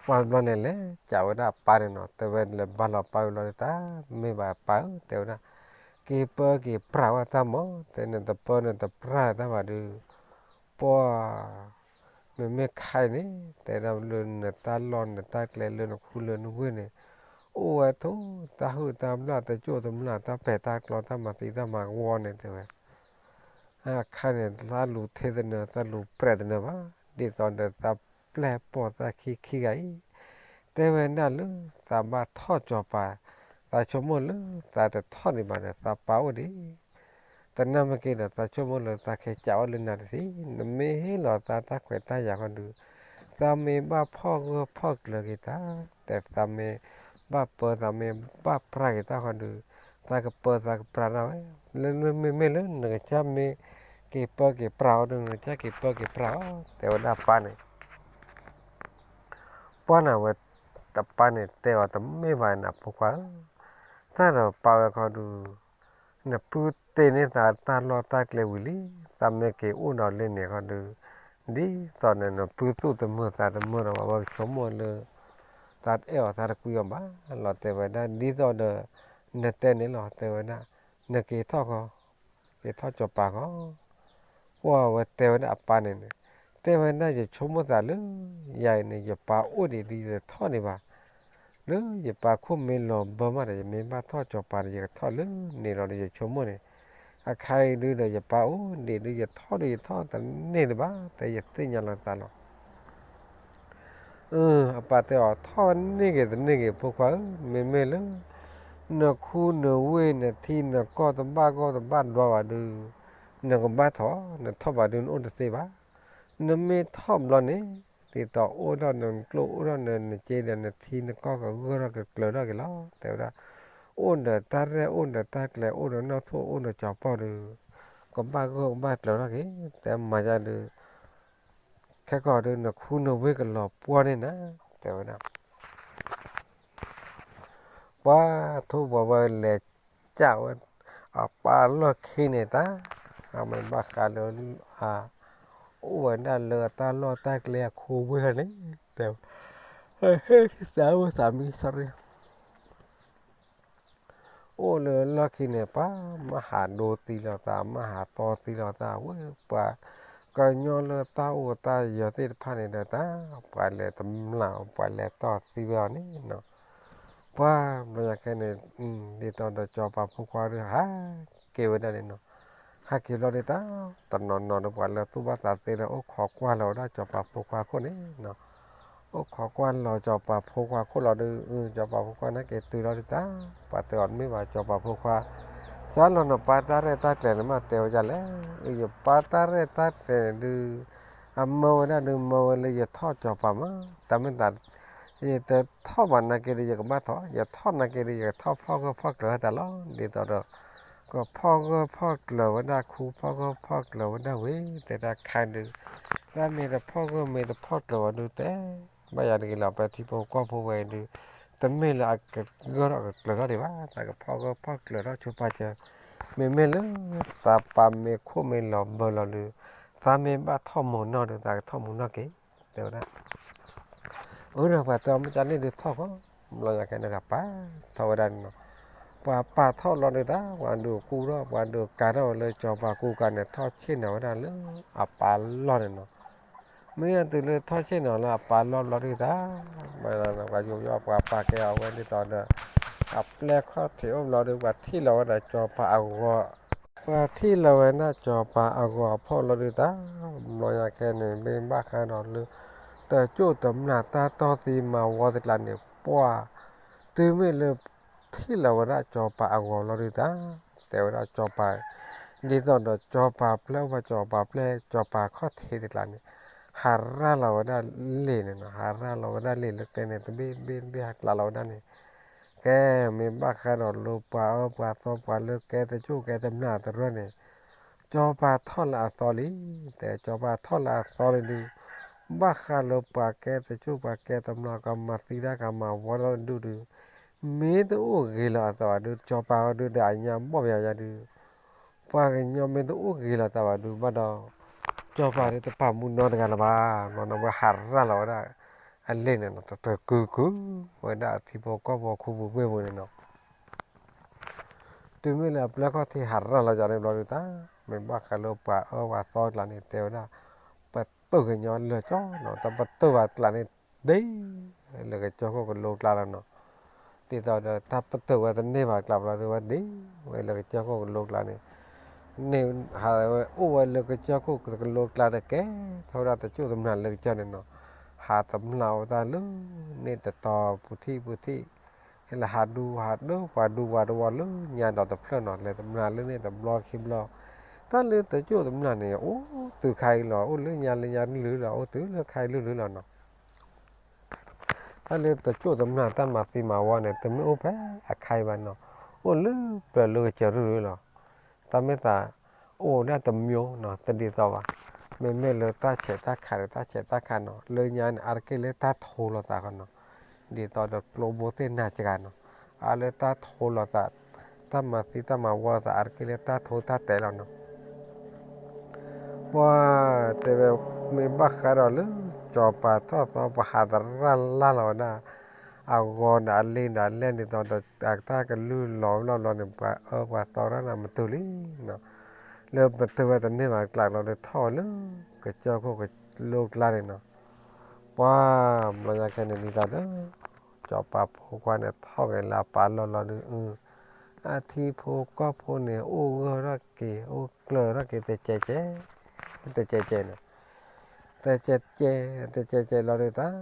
ပှၤတဘျီန့ၣ်လဲၤကးဝဲဒၣ်အပၢ်န့ၣ်နီၤ, တဲဝဲလဲၤဘါလီၤပၢ်ဝံၤလီၤဒီး တၢ်မ့ၢ်ဘၣ်ပၢ်ဧၢ တဲဝဲဒၣ်, က့ၤပၢက့ၤပြးဝဲတၢ်မး, တဲနတပၢနတပြးတၢ်ဘၣ်ဒီး ပှၤ မ့မ့ၢ်ခါအံၤန့ၣ် တဲဒၣ်လၢနတၢ်လီၢ်နတၢ်ကျဲလၢနခူလၢနဝ့ၢ်န့ၣ် အိၣ်ဝဲထိၣ်တၢ်ဟုၣ်တၢ်ဘျၣ် တကၠိၣ်တမျၢ် တၢ်ပဲာ်တၢ်ကျီ တၢ်မၤသံတၢ်မၤဝီန့ၣ် တဲဝဲ အခါန့ၣ် တၢ်လူၤထဲသနၢၤ တၢ်လူၤပြဲးသနၢၤဘၣ်, ဒ်သိးဒီးသးပျဲၢ်ပိာ်သၣ်ခံခံဂၤအံၤ တဲဝဲဒၣ်လၢ သးဘၣ်ထီၣ်စီၤပၤ, သးဆိကမိၣ်လၢသးတထီၣ်ဒံးဘၣ်ဒီး သးပၢ်အိၣ်ဒံး, သနာ်က့ဒီး သးဆိကမိၣ်လၢသးကဟဲကးဝဲလၢနၤတသ့, နမ့ၢ်ဟ့ၣ်လီၤသးတၢ်ခွဲးတၢ်ယာ်ဃီဒီး သးမ့ၢ်ဘၣ်ဖီၣ်ဂၢၢ်ဖီၣ်ကျၢၤက့ၤတၢ်, တဲသးမ့ၢ်ဘၣ်ပၢသးမ့ၢ်ဘၣ်ပြးက့ၤတၢ်ဃီဒီး သးကပၢသးကပြးဒၣ်ဝဲ, လၢမ့မ့ၢ်လၢနကစၢ်မ့ၢ်က့ၤပၢက့ၤပြးအီၤဒီး နကစၢ်က့ၤပၢက့ၤပြးအီၤ တဲဝဲဒၣ်ပၢ်န့ၣ် ပှၢ်န့ၣ်ဝဲ တပၢ်န့ၣ်တဲအီၤ တမ့ၢ်ဘၣ်နဖိခွါဧၢ, တၢ်ဒီးပၢ်ဝဲခီဒုး နပုၢ်တ့ၢ်န့ၢ်သးတၢ်လီၢ်တၢ်ကျဲဝံၤလံ, သးမ့ၢ်က့ၤအိၣ်ဒီးလၢန့ၣ်ခီဒုး ဒ်သိးန့ၣ် နပုၢ်သူၣ်တမုာ်သးတမုာ်ဒီး ပှၤဘၣ်ဆိကမိၣ်လၢ သးတအဲၣ်အီၤသးတကွံအီၤဘၣ်လီၤ တဲဝဲဒၣ် ဒ်သိးဒီး နတဲန့ၣ်လီၤ တဲဝဲဒၣ် နက့ၤထီၣ်ဃီ က့ၤထီၣ်စီၤပၤဃီ ပှၢ်ဝဲတဲဝဲဒၣ်အပၢ်န့ၣ်န့ၣ်, တဲဝဲဒၣ် ယဆိကမိၣ်သးလၢ ယၤအံၤန့ၣ် ယပၢ်အိၣ်ဒံးဒီး ယတထီၣ်ဒံးဘၣ်, လၢယပၢ်ခိၣ်မ့ၢ်လီၤဘၢမးဒီး ယမ့ၢ်ဘၣ်ထီၣ်စီၤပၤဒီး ယကထီၣ်လၢန့ၣ်လီၤဒီး ယဆိကမိၣ်န့ၣ်, အခါအံၤဒုးဒီး ယပၢ်အိၣ်ဒံးဒုး ယထီၣ်ဒုးယထီၣ်တန့ၢ်ဒံးဘၣ် တဲယသ့ၣ်ညါလီၤသးလီၤ အပၢ်တဲအီၤ ထီၣ်န့ၢ်က့ၤတန့ၢ်က့ၤ ဖိခွါဧၢ, မ့မ့ၢ်လၢ နခူနဝ့ၢ်နထံနကီၢ်တဘၣ်ဂီၢ်တဘၣ်ဒွါဘၣ်ဒုး နကဘၣ်ထီၣ်, နထီၣ်ဘၣ်ဒုးနအိၣ်တသ့ဘၣ်. နမ့ၢ်ထီၣ်ဘျီန့ၣ် ဒ်သိးအိၣ်ထီၣ်နကျိၣ်အိၣ်ထီၣ်နနစ့ဒီး နထံနကီၢ်ကဂၢၢ်ထီၣ်ကကျၢၤထီၣ်က့ၤလီၤ တဲဝဲဒၣ်. အိၣ်ဒီးတၢ်ရဲၣ် အိၣ်ဒီးတၢ်ကျဲၤ အိၣ်ဒီးနီၢ်ထိၣ် အိၣ်ဒီးစီၤပီၢ်ဒီး ကဘၣ်ဂၢၢ်ကဘၣ်ကျၢၤထီၣ်က့ၤ တဲမၤယါဒုး ခဲကီၢ်ဒုး နခူနဝ့ၢ်ကလီၤပှီၢ်န့ၢ်နၤ တဲဝဲဒၣ်. ပှၤထိၣ်ပှၤဝဲလဲၤကၢ်ဝဲ အပၢ်လီၢ်ခံန့ၣ်တၢ်, အမ့ၢ်ဘၣ်ဃးလၢ အိၣ်ဝဲဒၣ်လၢတၢ်လီၢ်တၢ်ကျဲအခိဝ့ၢ်န့ၣ် တဲဝဲ, ဟဲသးဝဲသးမံ sorry အိၣ်လၢလီၢ်ခံန့ၣ် ပှၤမၤဟးဒိသံလီၤသး မၤဟးတီသံလီၤသး ဝဲပှၤကညီလၢတၢ်အိၣ်တၢ်ယၢၤသ့ၣ်တဖၣ်န့ၣ်ဒီးတၢ် ပှၤလဲၤတမျၢ် ပှၤလဲၤတီၢ်သံဝဲအီၤန့ၣ်နီၤ. ပှၤဘျီညါခဲန့ၣ် ဒ်သိးဒီးစီၤပၤဖိခွါဒုးဟးက့ၤဝဲဒၣ်န့ၣ်နီၤ. ဟဲက့ၤလီၤဒုးတၢ် တနီၤနီၤဒီး ပှၤလၢသူၣ်ဘၣ်သးသ့ဒီး အိၣ်ခိးကွၢ်လီၤဝဲဒၣ်စီၤပၤဖိခွါခိၣ်န့ၣ်နီၤ. အိၣ်ခိးကွၢ်လီၤစီၤပၤဖိခွါခိၣ်လီၤဒုး စီၤပၤဖိခွါန့ၣ်က့ၤတုၤလီၤဒုးတၢ် ပှၤတဲအီၤတမ့ၢ်ဘၣ် စီၤပၤဖိခွါ ကၢ်လီၤနပၢ်တၢ်ရဲၣ်တၢ်ကျဲၤန့ၣ်မး တဲဝဲဒ်လဲၣ်. ယပၢ်တၢ်ရဲၣ်တၢ်ကျဲၤန့ၣ်ဒုး အမၢဝဲဒၣ်ဒုး မၢဝဲလၢယထီၣ်စီၤပၤမး တၢ်မ့ၢ်သး ယတထီၣ်ဘၣ်နာ်က့ဒုး ယကဘၣ်ထီၣ် ယထီၣ်နာ်က့ဒုး ယကထီၣ်ဖီၣ်ဂၢၢ်ဖီၣ်ကျၢၤဝဲတၢ်လီၤ. ဒ်သိးဒီး ကဖီၣ်ဂၢၢ်ဖီၣ်ကျၢၤဝဲဒၣ်ခူ ဖီၣ်ဂၢၢ်ဖီၣ်ကျၢၤဝဲဒၣ်ဝ့ၢ် တဲဒၣ်ခါဒုး တၢ်မ့ၢ်တဖီၣ်ဂၢၢ်မ့ၢ်တဖီၣ်ကျၢၤဝဲဒုး တဲဘၣ်ယၤတဂ့ၤလီၤ ပထံဖိကီၢ်ဖိဝဲဒုး တမ့ၢ်လၢအကဂၢၢ်ထီၣ်ကကျၢၤထီၣ်ဒံးဘၣ် တၢ်ကဖီၣ်ဂၢၢ်ဖီၣ်ကျၢၤထီၣ်ဆိပာ်စၢၤ မ့မ့ၢ်လၢ သးပၢ်မ့ၢ်ခိၣ်မ့ၢ်လီၤဘၢလီၤဒုး သးမ့ၢ်ဘၣ်ထီၣ်မူၤနီၢ်ဒုး သးကထီၣ်မူၤနီၢ်က့ၤ တဲဝဲဒၣ်. အၢ ဒီးပှၤတဲအီၤမ့ၢ်ကန့ၣ်ဒုးထီၣ်ဃီ ဘျီညါခဲန့ၣ် ကပာ်ထီၣ်ဝဲဒၣ်န့ၣ်နီၤ. ပှၤပာ်ထီၣ်လီၤဒုးတၢ် ပှၤဒုးကူထီၣ် ပှၤဒုးကၤထီၣ်ဝဲလၢစီၤပၤကူကၤန့ၣ် ထီၣ်ဆ့ၣ်နီၤဝဲဒၣ်လၢအပၢ်လီၢ်န့ၣ်နီၤ. မ့ၢ်အတုၤလၢထီၣ်ဆ့ၣ်နီၤလၢအပၢ်လီၢ်ဘျီဒုးတၢ် ပှၤယိယိပှၤပာ်ကဲအီၤဝဲဒ်သိးဒီး အပျဲၢ်ခီၣ်ထံးအိၣ်ဘျီဒုး ပှၤထံၣ်လီၤဝဲဒၣ်စီၤပၤအဂီၤ ပှၤထံၣ်လီၤဝဲဒၣ်စီၤပၤအဂီၤအဖီၣ်လီၤဒုးတၢ် ဘျီညါခဲန့ၣ် မ့ၢ်ဘၣ်ဃးဒီးလၢ တကၠိၣ်တမျၢ်တၢ်တီၢ်သံမၤဝီသ့ကျါန့ၣ် ပှၤ တုၤမ့ၢ်လၢ ထံၣ်လီၤဝဲဒၣ်စီၤပၤအဂီၤလီၤဒုးတၢ် တဲဝဲဒၣ်စီၤပၤ ဒ်သိးဒီးစီၤပၤပျဲၢ်အိၣ်ဘၣ်စီၤပၤပျဲၢ် စီၤပၤခီၣ်ထံးသ့ကျါန့ၣ် ဟးရၤလီၤဝဲဒၣ်လံာ်န့ၣ်နီၤ ဟးရၤလီၤဝဲဒၣ်လံာ်လၢကျဲန့ၣ် တဘ့ၣ်တဘ့ၣ်တဘ့ၣ်ဟးကျးလီၤဝဲဒၣ်န့ၣ် ကဲ မ့ၢ်ဘၣ်ဃးဒီးလၢပှၤအၢပှၤသီပှၤလၢကဲတကၠိၣ်ကဲတမျၢ်တရၢန့ၣ် စီၤပၤထီၣ်လၢအသီလံ တဲစီၤပၤထီၣ်လၢအသီလံဒုး ဘၣ်ဃးလၢပှၤကဲတစိၢ်ပှၤကဲတမျၢ် ကမၤသံတၢ်ကမၤဝီတၢ်တဒူၣ်ဒုး, မ့ၢ်တအိၣ်ဂ့ၤလီၤအသးဘၣ်ဒုး စီၤပၤဝဲဒုးဒီးအညါဘီၣ်ပယီၤယါဒုး, ပှၤကညီမ့ၢ်တအိၣ်ဂ့ၤလီၤအသးဘၣ်ဒုး ဘၣ်ဒီး စီၤပၤဒုးတပာ်မူနီတဂၤလၢၤဘၣ်, နီၢ်နီၢ်ဝဲဟးရၣ်လီၤဝဲဒၣ် အလ့ၣ်န့ၣ်နီၤ တတကုၤကုၤဝဲဒၣ်အထံဖိကီၢ်ဖိခူပူၤပှဲၢ်ပူၤန့ၣ်နီၤ တုၤမ့ၢ်လၢအပျဲၢ်ခီၣ်ထံးဟးရၣ်လီၤယၤန့ၣ်ဘျီဒုးတၢ်, မ့ၢ်ဘၣ်ဃးလၢပှၤအၢပှၤသီကျါန့ၣ် တဲဝဲဒၣ်, ပတုာ်ကညီလၢာ်ကၠီနီၤ တၢ်ပတုာ်ဘၣ်ကျါန့ၣ် ဒ်လၢကစၢၢ်ခိၣ်ကလိကျါလီၤနီၤ, ဒ်သိးဒီးတၢ်ပတုာ်ဝဲတန့ၢ်ဘၣ်ကျါဘျီဒုးဝဲဒ်ဝဲလၢကစၢၢ်ခိၣ်ကလိကျါန့ၣ် န့ၣ်ဟးဝဲအိၣ်ဝဲလၢကစၢၢ်ခိၣ်ကလိကျါတကဲ, ထီၣ်ဝဲဒၣ်တစိၢ်တမျၢ်လၢကစၢၢ်န့ၣ်နီၤ, ဟးတမျၢ်ဝဲတၢ်လၢ န့ၣ်တတီၤပူၤထံၣ်ပူၤထံၣ်, ဟဲလၢဟးဒူဟးဒိၣ်ပှၤဒူပှၤတဝီလၢညါဒီးတဖျၢၣ်နီၤ လဲၤတမျၢ်လၢန့ၣ်တဘျီခံဘျီ, တၢ်လၢတစိၢ်တမျၢ်န့ၣ် အိၣ်တုၤခါအံၤလီၤ အိၣ်လၢညါလၢညါလုာ်လီၤ အိၣ်တုၤလၢခါအံၤလုာ်လုာ်လီၤနီၤ တၢ်လၢတစိၢ်တမျၢ်တၢ်မၤသံမၤဝီန့ၣ် တမ့ၢ်အိၣ်ဖဲအခါအံၤဘၣ်နီၤ, အိၣ်လၢပျၢၤလၢကစၢၢ်ရူၢ်ရူၢ်လီၤ. တၢ်မ့ၢ်သး အိၣ်ဒၣ်တမျိုးနီၤ တဒ်သိးဘၣ်, မ့မ့ၢ်လၢတၢ်ဆဲးတၢ်ခးဒီးတၢ်ဆဲးတၢ်ခးနီၤ လၢညါန့ၣ် အါတက့ၢ်လၢတၢ်ထိလိာ်သးဃီနီၤ, ဒ်သိးဒီးကျိဘိသ့ၣ် နၤစှၤနီၤ, အါလၢတၢ်ထိလိာ်သး, တၢ်မၤသံတၢ်မၤဝီလိာ်သး အါတက့ၢ်လၢတၢ်ထိတၢ်တဲာ်လီၤနီၤ ပှၤတဲဝဲ မ့ၢ်ဘၣ်ဃးဒီးလၢ စီၤပၤထီၣ်သီ ပှၤဟးသရၣ်လၢ်လီၤဝဲဒၣ် အဂီၤဒီးအလ့ၣ်ဒီးအလဲၣ်ဒ်သိးဒီး အတၢ်ကလုၢ်လီၤဝဲလီၤဘျီန့ၣ် ပှၤအၢပှၤသီတၢ်န့ၣ်မတုၤလံနီၤ, လၢပတုာ်ဝဲတန့ၢ်ဘၣ်ကျါလီၤဒီးထီၣ်ဝဲလၢ ကစၢၢ်ခိၣ်ကလိကျါန့ၣ်နီၤ, ပှၤဘျီညါခဲန့ၣ်ဒ်သိးဒီး စီၤပၤဖိခွါန့ၣ်ထီၣ်က့ၤလၢအပၢ်လီၢ်လီၤဒုး အထံဖိကီၢ်ဖိန့ၣ် အိၣ်ဂၢၢ်ထီၣ်က့ၤ အိၣ်ကျၢၤထီၣ်က့ၤ တကဲးကဲး, တကဲးကဲးန့ၣ်, တကဲးကဲး, တကဲးကဲးလီၤဒုးတၢ်,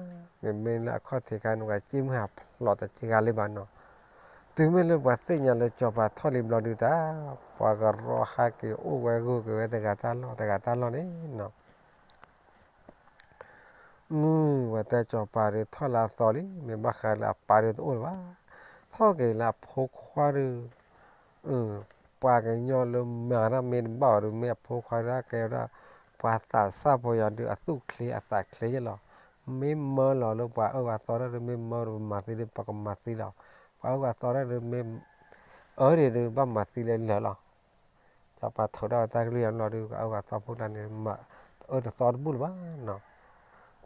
မ့မ့ၢ်လၢအခီၣ်ထံးခါန့ၣ် ပှၤစံၣ်မုၢ်ဟးဖျိးတကဂၤလၢၤဘၣ်နီၤ, တုၤမ့ၢ်လၢပှၤသ့ၣ်ညါလၢစီၤပၤထီၣ်လံဘျီဒုးတၢ်, ပှၤကရီဟးက့ၤအိၣ်ဝဲဂုာ်က့ၤဝဲတဂၤတၢ်လီၢ် တဂၤတၢ်လီၢ်န့ၣ်နီၤ မုၢ်ဝဲတဲစီၤပၤဒုးထီၣ်လၢအသီလံ မ့ၢ်ဘၣ်ဃးလၢအပၢ်ဒုးတအိၣ်လၢၤဘၣ်, ထီၣ်က့ၤလၢအဖိခွါဒုး, ပှၤကညီလၢမၤတၢ်မ့ၢ်တဘၣ်အီၤဒုး မ့ၢ်အဖိခွါဒၣ်ကဲဝဲဒၣ်, ပှၤသးစၢ်ဖိယၤဒုး အသူၣ်ချ့အသးချ့ယဲၢ်လီၤ, မ့ၢ်မၢလီၤလၢပှၤအၢပှၤသီတၢ်ဒုး မ့ၢ်မၢဒုးပမၤသံဒုး ပကမၤသံလီၤ, ပှၤအၢပှၤသီတၢ်ဒုးမ့ၢ်, အၢဒံးဒုး ဘၣ်မၤသံလၢလၢာ်လီၤ စီၤပၤထုးထီၣ်တၢ်ကလုၢ်ယၤလီၤဒုး အၢပှၤသီဖိတၢ်န့ၣ် မၤအၢတသီတဘူၣ်လၢၤဘၣ်နီၤ,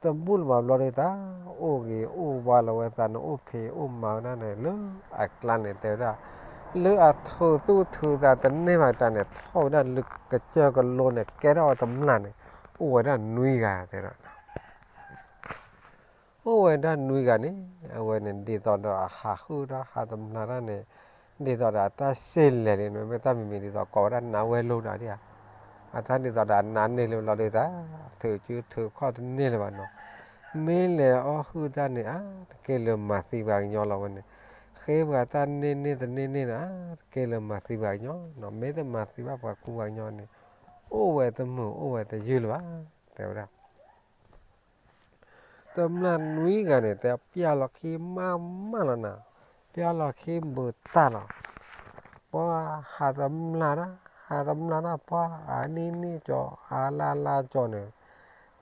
တဘူၣ်လၢၤဘၣ်ဘျီဒုးတၢ်, အိၣ်ဂ့ၤအိၣ်ဝါလီၤဝဲသးန့ၣ် အိၣ်ဖံးအိၣ်မၤဝဲဒၣ်န့ၣ် လၢအကျါန့ၣ် တဲဝဲဒၣ်, လၢအထုးသူၣ်ထုးသးတန့ၢ်ဘၣ်တၢ်န့ၣ် ထီၣ်ဝဲဒၣ်လၢကစၢၢ်ကလိန့ၣ် ကဲထီၣ်ဝဲတမျၢ်န့ၣ်, အိၣ်ဝဲဒၣ်နွံဂၤတဲဝဲဒၣ် အိၣ်ဝဲဒၣ်နွံဂၤန့ၣ်, အဝဲန့ၣ်ဒ်သိးဒီးအဟးဟုၣ်တၢ်ဟးတမျၢ်တၢ်န့ၣ်, ဒ်သိးဒီးအတၢ်စ့ၢ်လဲၤလံန့ၣ် မ့ၢ်တၢ်မံၤမံၤဒ်သိးကိးဝဲဒၣ်နါဝဲလိၤနၤဒံးဧါ, အတၢ်ဒ်သိးဒီးအနါန့ၢ်လၢလီၤဒုးတၢ်, ထုးစုထုးခီၣ်တန့ၢ်လၢၤဘၣ်နီၤ, မ့ၢ်လဲၤအီၣ်ဟုၣ်တၢ်န့ၣ် အါတက့ၢ်လၢမၤသံပှၤကညီလီၤဝဲန့ၣ်, ဃ့ပှၤတၢ်န့ၢ်န့ၢ်တန့ၢ်န့ၢ်န့ၣ် အါတက့ၢ်လၢမၤသံပှၤကညီနီၤ, မ့ၢ်တမၤသံဘၣ်ပှၤကူပှၤကညီန့ၣ်, အိၣ်ဝဲတမုာ်အိၣ်ဝဲတယုၢ်လၢၤဘၣ်, တဲဝဲဒၣ် တမျၢ်နွံဂၤန့ၣ် တဲပျၢ်လီၤခံမးမးလီၤနၤ, ပျၢ်လီၤခံဘူးတၢ်လီၤ, ပှၤဟးတမျၢ်တၢ်, ဟးတမျၢ်တၢ် ပှၤအနံၣ်နံၣ်ကၠီ အလါလါကၠီန့ၣ်,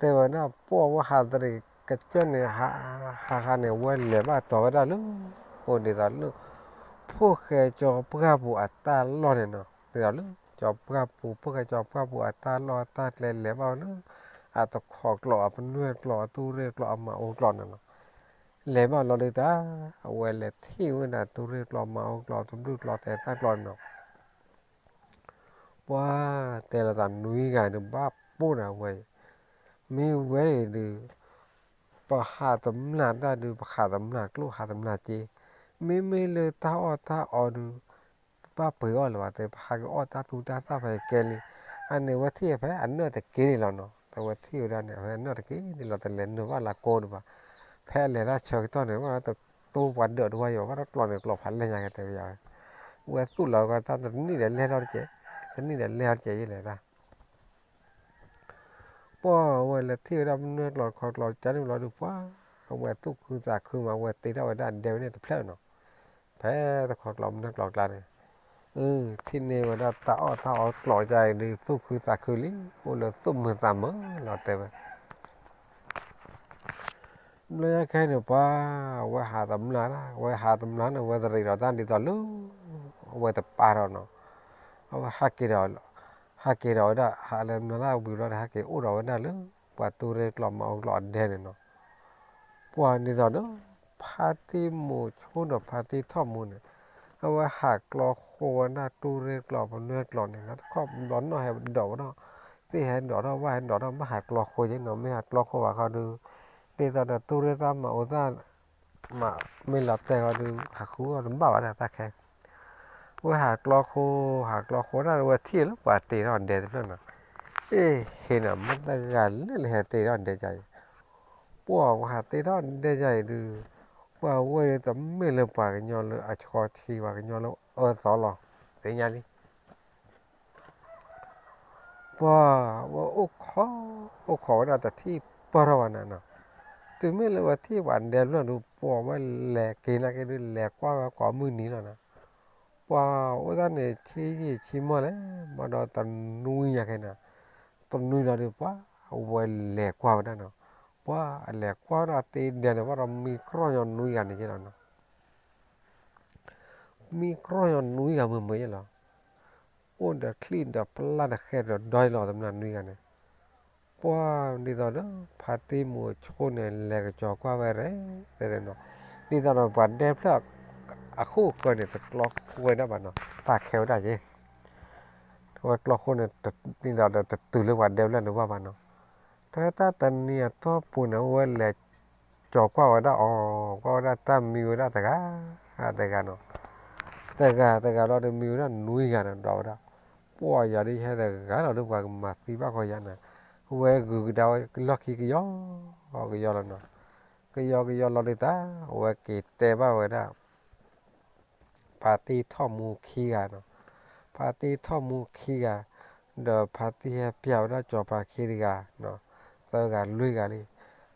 တဲဝဲဒၣ် ပှၤဝဲဟးတရံးကစၢၢ်န့ၣ် ဟးဟးန့ၣ် ဝဲလဲၤဘၣ်တီၤဝဲဒၣ်လၢ, အိၣ်ဒ်သိးလၢ ဖိၣ်ဃဲကၠီပှၢ်ပူၤအတၢ်လီၢ်န့ၣ်နီၤ, ဒ်သိးလၢ ကၠီပှၢ်ပူၤ ဖိၣ်ဃဲကၠီပှၢ်ပူၤအတၢ်လီၢ်အတၢ်ကျဲလဲၤဘၣ်ဝဲလၢ အတခီကျိး အပနွဲၢ်ကျိး အတူၢ်ရ့ၣ်ကျိး အမၤအိၣ်ကျိးန့ၣ်လီၤ. လဲၤဘၣ်လီၤဒုးတၢ် အဝဲလဲၤထံၣ်ဝဲဒၣ်တူၢ်ရ့ၣ်ကျိး မၤအိၣ်ကျိး တဘျုးကျိး တဲတၢ်ကျိးန့ၣ်လီၤ. ပှၤတဲလီၤသးနွံဂၤဒုး ဘၣ်ပိာ်န့ၣ်အဝဲအံၤ, မ့ၢ်ဝဲအံၤဒုး ပဟးတမျၢ်တၢ်ဒုး ပဟးတမျၢ်ကျိၣ် ဟးတမျၢ်စ့, မ့မ့ၢ်လၢတၢ်အီၣ်တၢ်အီဒုး ပဘၣ်ပှ့ၤအီၣ်လၢၤဘၣ် တဲ ပဟးက့ၤအီၣ်တၢ်သူတၢ်သၣ်ဖဲကဲလံ. အန့ၣ် အဝဲထံၣ်ဖဲအနၢၣ်တက့ၢ်န့ၣ်လီၤနီၤ. အဝဲထံၣ်ဝဲဒၣ်န့ၣ် အဝဲအနၢၣ်တက့ၢ်န့ၣ်လီၤ တလဲၤနုာ်ဘၣ်လၢကိဒံးဘၣ်. ဖဲအလဲၤတၢ်ဆၢကတီၢ်န့ၣ် ဘၣ်တတိပှၤဒၢးတဝီယီၤ ဘၣ်တကျိးန့ၣ် ကျိးဖးလဲၢ်ညါကတဲဝဲယၤဝဲ. ဝဲသူၣ်လီၤကီတၢ်တနံၣ်ဒီးလဲၢ်ထီၣ်တကဲး, တနံၣ်ဒီးလဲၢ်ထီၣ်တကဲးယဲလဲၣ်တၢ် ပှၤအဝဲလဲၤထံၣ်ဝဲဒၣ်ပနွဲၢ်ကျိးတခီကျိး ကန့ၣ်ဘျီဒုး ပှၤအဝဲသူၣ်ခုသးခုမး အဝဲတ့ထီၣ်ဝဲဒၣ်ဒဲဝဲန့ၣ်တဖျၢၣ်နီၤ. ဖဲတခီကျိးပနွဲၢ်ကျိးကျါန့ၣ် ထံၣ်န့ၢ်ဝဲဒၣ်တၢ်အီၣ်တၢ်အီကျိးကါအံၤဒုး သူၣ်ခုသးခုလံ, အိၣ်လၢသူၣ်မုာ်သးမုာ်လီၤတဲဝဲ. ဘျီညါခဲအံၤန့ၣ် ပှၤ အဝဲဟးတမျၢ်ဒၣ် အဝဲဟးတမျၢ်န့ၣ် အဝဲတရံးဒီးတၢ်ဒ်သိးလၢ အဝဲတပာ်ထီၣ်နီၤ, အဝဲဟးက့ၤဒီး ဟးက့ၤဒီးဝဲဒၣ် ဟးလၢမျၢ်လၢဝံၤဘျီဒီး ဟးက့ၤအိၣ်ဒီးဝဲဒၣ်လၢ ပှၤတူၢ်ရ့ၣ်ကျိာ်မၤအူကျိာ်အဒဲန့ၣ်နီၤ. ပှၤဒ်သိးဒီး ဖါတံၢ်မူၤဆိဒီးဖါတံၢ်ထီၣ်မူၤန့ၣ် အဝဲဟးကျီဃိဝဲဒၣ်တူၢ်ရ့ၣ်ကျိာ်ပနွဲၢ်ကျိာ်န့ၣ် လၢတခီဘျီနီၣ်ဟဲဒိးဝဲဒၣ်, သ့ၣ်ဟဲဒိးထီၣ် ဝၣ်ဟဲဒိးထီၣ် ဘၣ်ဟးကျီဃိက့နီၤ, မ့ၢ်ဟးကျီဃိဘၣ်ခီဒုး ဒ်သိးဒီးတူၢ်ရ့ၣ်သၣ်မၤအူသၣ် မးမ့ၢ်လီၤတဲာ်ဃီဒုး ဟးဃုအီၣ်တဘၣ်ဘၣ်ဒၣ်တၢ်ခဲ, ဝဲဟးကျီဃိ ဟးကျီဃိဒၣ် ဝဲထံၣ်လၢပှၤတ့ထီၣ်ဒဲတဖျၢၣ်နီၤ, အ့ၣ် ဟ့ၣ်နီၤ မ့ၢ်တဂၤလဲၣ်လၢဟဲတ့ထီၣ်ဒဲကါအံၤ, ပှၤ ပှၤဟးတ့ထီၣ်ဒဲကါအံၤဒုး ပှၤဝဲဒၣ်တမ့ၢ်လၢပှၤကညီလၢအဆှီဆံး ပှၤကညီလၢအၢသီလီၤ, သ့ၣ်ညါလံ ပှၤ ဝဲအိၣ်ခိး အိၣ်ခိးဝဲဒၣ်တထံၣ်ပၢၢ်ထီၣ်ဘၣ်နၤနီၤ, တုၤမ့ၢ်လၢဝဲထံၣ်ပှၤဒဲဖျၢၣ်ဒုး ပှၤဝဲလဲၤက့ၤနာ်က့ဒုး လဲၤကွၢ်ဝဲကိးမုၢ်နံၤလီၤနီၤ, ပှၤအိၣ်ဒၣ်န့ၣ် ဆံယံာ်ဆံမီၢ်လဲၣ် ဘၣ်ဒီးတနွံညါခဲနီၤ, တနွံလီၤဒုး ပှၤ ဝဲလဲၤကွၢ်ဝဲဒၣ်နီၤ, ပှၤအလဲၤကွၢ်ဝဲဒၣ်တ့ဒဲန့ၣ် ဘၣ်ဒီးမံကြီညီနွံဂၤန့ၣ်က့လီၤနီၤ မံကြီညီနွံဂၤမုာ်မုာ်ယဲလီၤ, အိၣ်ဒီးချံၣ်ဒီးပျၢ်ဒီးဃဲဒီးဒီလီၤ တမျၢ်နွံဂၤန့ၣ်, ပှၤဒ်သိးဒီး ဖါတံၢ်မူၤဆိန့ၣ် လဲၤကစီၤကွၢ်ဝဲရဲၣ်ရဲၣ်နီၤ, ဒ်သိးဒီးပှၤဒဲဖျၢၣ် အခိၣ်ဃၢၤန့ၣ် တကျီဃိဝဲဒၣ်ဘၣ်နီၤ ပာ်ခဲဝဲဒၣ်က့ၤ, အဝဲကျီဃိန့ၣ် ဒ်သိးဒီးတတုၤလၢပှၤဒဲဖျၢၣ်န့ၣ်ဘၣ်ဘၣ်နီၤ, ဖဲတၢ်တနံၤအတီၢ်ပူၤန့ၣ် အဝဲလဲၤ ကၠီၤကွၢ်ဝဲဒၣ်အီၤ, ကွၢ်ဝဲဒၣ်တၢ်မံဝဲဒၣ်တဂၤ, တဂၤနီၤ, တဂၤတဂၤလီၤဒီးမံဝဲဒၣ်နွံဂၤန့ၣ်ဒီးဝဲဒၣ်, ပှၤယၤဒ်ယဟဲတဂၤလီၤဒီးပှၤကမၤသံဘၣ်ဃီယၤန့ၣ်, ဝဲဂုာ်ကဒါဝဲလီၢ်ခံကယီကယီလီၤနီၤ, ကယီကယီလီၤဒ်တၢ်, အဝဲက့ၤတဲဘၣ်ဝဲဒၣ် ဖါတံၢ်ထီၣ်မူခံဂၤနီၤ, ဖါတံၢ်ထီၣ်မူခံဂၤ, ဒီးဖါတံၢ်ဟဲပျးဝဲဒၣ်စီၤပၤခံတဂၤ, သၢဂၤလွံၢ်ဂၤလံ,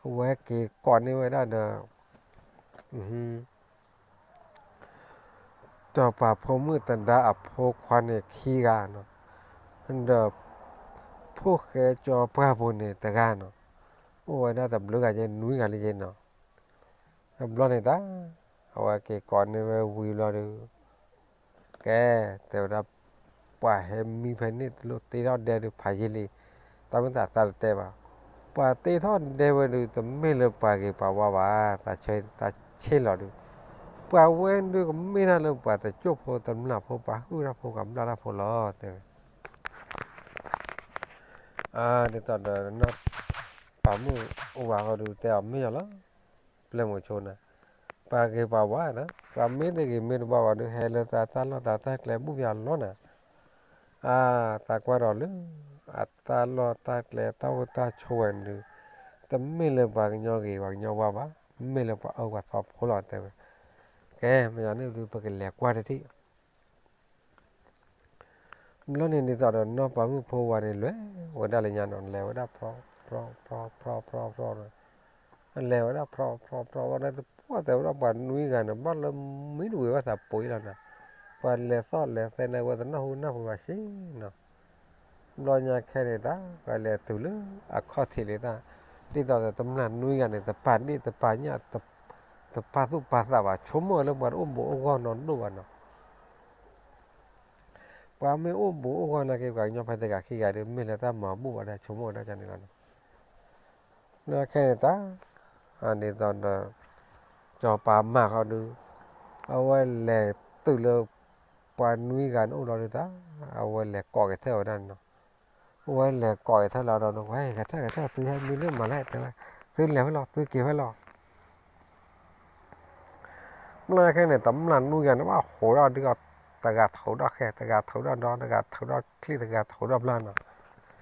အဝဲက့ၤကိးန့ၢ်ဝဲဒၣ်ဒီး စီၤပၤဖိမုၣ်သဒါအဖိခွါန့ၣ်ခံဂၤနီၤ, ဒီး ဖိၣ်ဃဲစီၤပှၢ်ဖိန့ၣ်တဂၤနီၤ, အိၣ်ဝဲဒၣ်တဘျုးဂၤက့နွံဂၤလံက့နီၤ, တဘျီန့ၣ်တၢ်, အဝဲက့ၤကိးန့ၢ်ဝဲဝံၤဘျီဒီး ကဲ, တဲဝဲဒၣ်, ပှၤဟဲမံဖဲန့ၣ်တလိၣ်တ့ထီၣ်ဒဲဒုးဖးယံာ်လံ, တၢ်မ့ၢ်သးသးတတဲဘၣ်, ပှၤတ့ထီၣ်ဒဲဝဲဒုး တမ့ၢ်လၢပှၤဂ့ၤပှၤဝါဘၣ်, တၢ်ဆ့လီၤဒုး, ပှၤဝဲဒုးကမ့ၢ်တၢ်လၢပှၤတစိၢ်ဖိတမျၢ်ဖိ ပှၤဟုၣ်တၢ်ဖိ ပှၤဘျၣ်တၢ်ဖိလီၤ တဲဝဲ ဒ်သိးဒီးနီၢ်ပၤမုၣ်အိၣ်ဝဲဃီဒုး တဲအီၤမ့ၢ်ယီၤလီၤ, ပျဲၢ်မိၤဆိန့ၣ်, ပှၤဂ့ၤပှၤဝါန့ၣ် ပှၤမ့ၢ်တဂ့ၤမ့ၢ်တဝါဘၣ်ဒုး ဟဲလၢသးတၢ်လီၢ်သးတၢ်ကျဲဘူၣ်ဘၣ်လီၤန့ၣ်, အါ, သးကွၢ်ဒီးလၢ အတၢ်လီၢ်တၢ်ကျဲတၢ်အိၣ်တၢ်ဆိးဝဲန့ၣ်ဒုး, တမ့ၢ်လၢပှၤကညီဂ့ၤပှၤကညီဝါဘၣ်, မ့ၢ်လၢပှၤအၢပှၤသီဖိလီၤ တဲဝဲ, ကဲ, မ့ၢ်ယၤန့ၣ်ဒုး ပကလဲၤကွၢ်တထံၣ် ဘျီန့ၣ်ဒ်သိးဒီးနီၢ်ပၤမုၣ်ဖိဝၤန့ၣ်လဲၤဝဲဒၣ်လၢညါနီၤ, လဲၤဝဲဒၣ်ဖျီ ဖျီ ဖျီ ဖျီ ဖျီ ဖျီ, လဲၤဝဲဒၣ်ဖျီ ဖျီ ဖျီ ဝဲဒၣ်တပှၢ်တဲဝဲဒၣ်ပှၤနွံဂၤန့ၣ် ဘၣ်လၢမံတဝံၤဘၣ်သးပှ့ၤလီၤနီၤ, ပှၤလဲၤသီၣ်လဲၤသဲန့ၣ် ဝဲတနၢ်ဟူနၢ်ပှ့ၤဘၣ်ဆ့နီၤ, ဘျီညါခဲန့ၣ်တၢ် ပှၤလဲၤတုၤလၢအခီၣ်ထံးလံတၢ်, ဒ်သိးဒီးတမျၢ်နွံဂၤန့ၣ် တပာ်ဒ့ၣ်တပာ်ညၣ် တပာ်သူၣ်ပာ်သးဘၣ် ဆိကမိၣ်လၢပှၤတအိၣ်ဘူးအိၣ်ဂီၢ်နီတဒိၣ်ဘၣ်နီၤ ပှၤမ့ၢ်အိၣ်ဘူးအိၣ်ဂီၢ်နာ်က့ ပှၤကညီဖဲတဂၤခံဂၤဒီး မ့ၢ်လၢတၢ်မၤဘူၣ်ဘၣ်ဒီး ဆိကမိၣ်ဝဲဒၣ်န့ၣ်လီၤနီၤ. လၢခဲန့ၣ်တၢ် ဒ်သိးဒီး စီၤပၤမၢ်ဃီဒုး အဝဲလဲၤတုၤလၢ ပှၤနွံဂၤန့ၣ်အိၣ်လီၤဒုးတၢ် အဝဲလဲၤကိးက့ၤထၢၣ်ဝဲဒၣ်န့ၣ်နီၤ. အဝဲလဲၤကိးက့ၤထၢၣ်လီၤဒီး ဝဲကထၢၣ်ကထၢၣ် သုဟဲမံလၢမၤလဲၣ် တဲဝဲ, သုလဲၤဝဲလီၤ သုက့ၤဝဲလီၤ. မ့ၢ်ခဲန့ၣ် တမျၢ်နွံဂၤန့ၣ် ဘၣ်ဟးဒီးဒုး တဂၤထုးဒီးဃဲၤ တဂၤထုးဒီးဒီ တဂၤထုးဒီးချံၣ် တဂၤထုးဒီးပျၢ်နီၤ.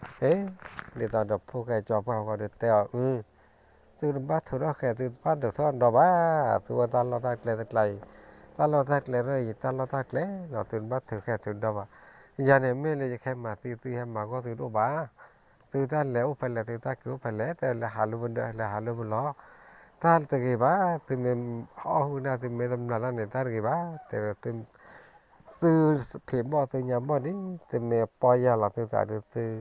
အ့ ဒ်သိးဒီးဖိၣ်ဃဲစီၤပှၢ်ဃီဒီးတဲအီၤ အု သုတဘၣ်ထုးဒီးဃဲၤ သုတဘၣ်ထုးဒီးဒီဘၣ်. သုဝဲတၢ်လီၢ်တၢ်ကျဲတကျါအံၤ တၢ်လီၢ်တၢ်ကျဲရၢၢ်အံၤ တၢ်လီၢ်တၢ်ကျဲလီၤ သုတဘၣ်ထုးဃဲၤထုးဒီဘၣ်. ယၤန့ၣ် မ့ၢ်လၢယကဟဲမၤသံ သုဟဲမၤဂီၢ်သုတအိၣ်ဘၣ်. သုတၢ်လဲၤအိၣ်ဖဲလဲၣ် သုတၢ်က့ၤအိၣ်ဖဲလဲၣ် တဲလဲၤဟးလိပဒၢး လဲၤဟးလိပလီၢ် တၢ်တဂ့ၤဘၣ်. သုမ့ၢ်အီၣ်ဟုၣ်နၢ် သုမ့ၢ်တမျၢ်လၢ်န့ၣ် တၢ်တဂ့ၤဘၣ် တဲဝဲ သုဖံးဘီၣ်သုညါဘီၣ်ဒ် သုမ့ၢ်ပီၢ်ယၢ်လီၤသုသးဒီး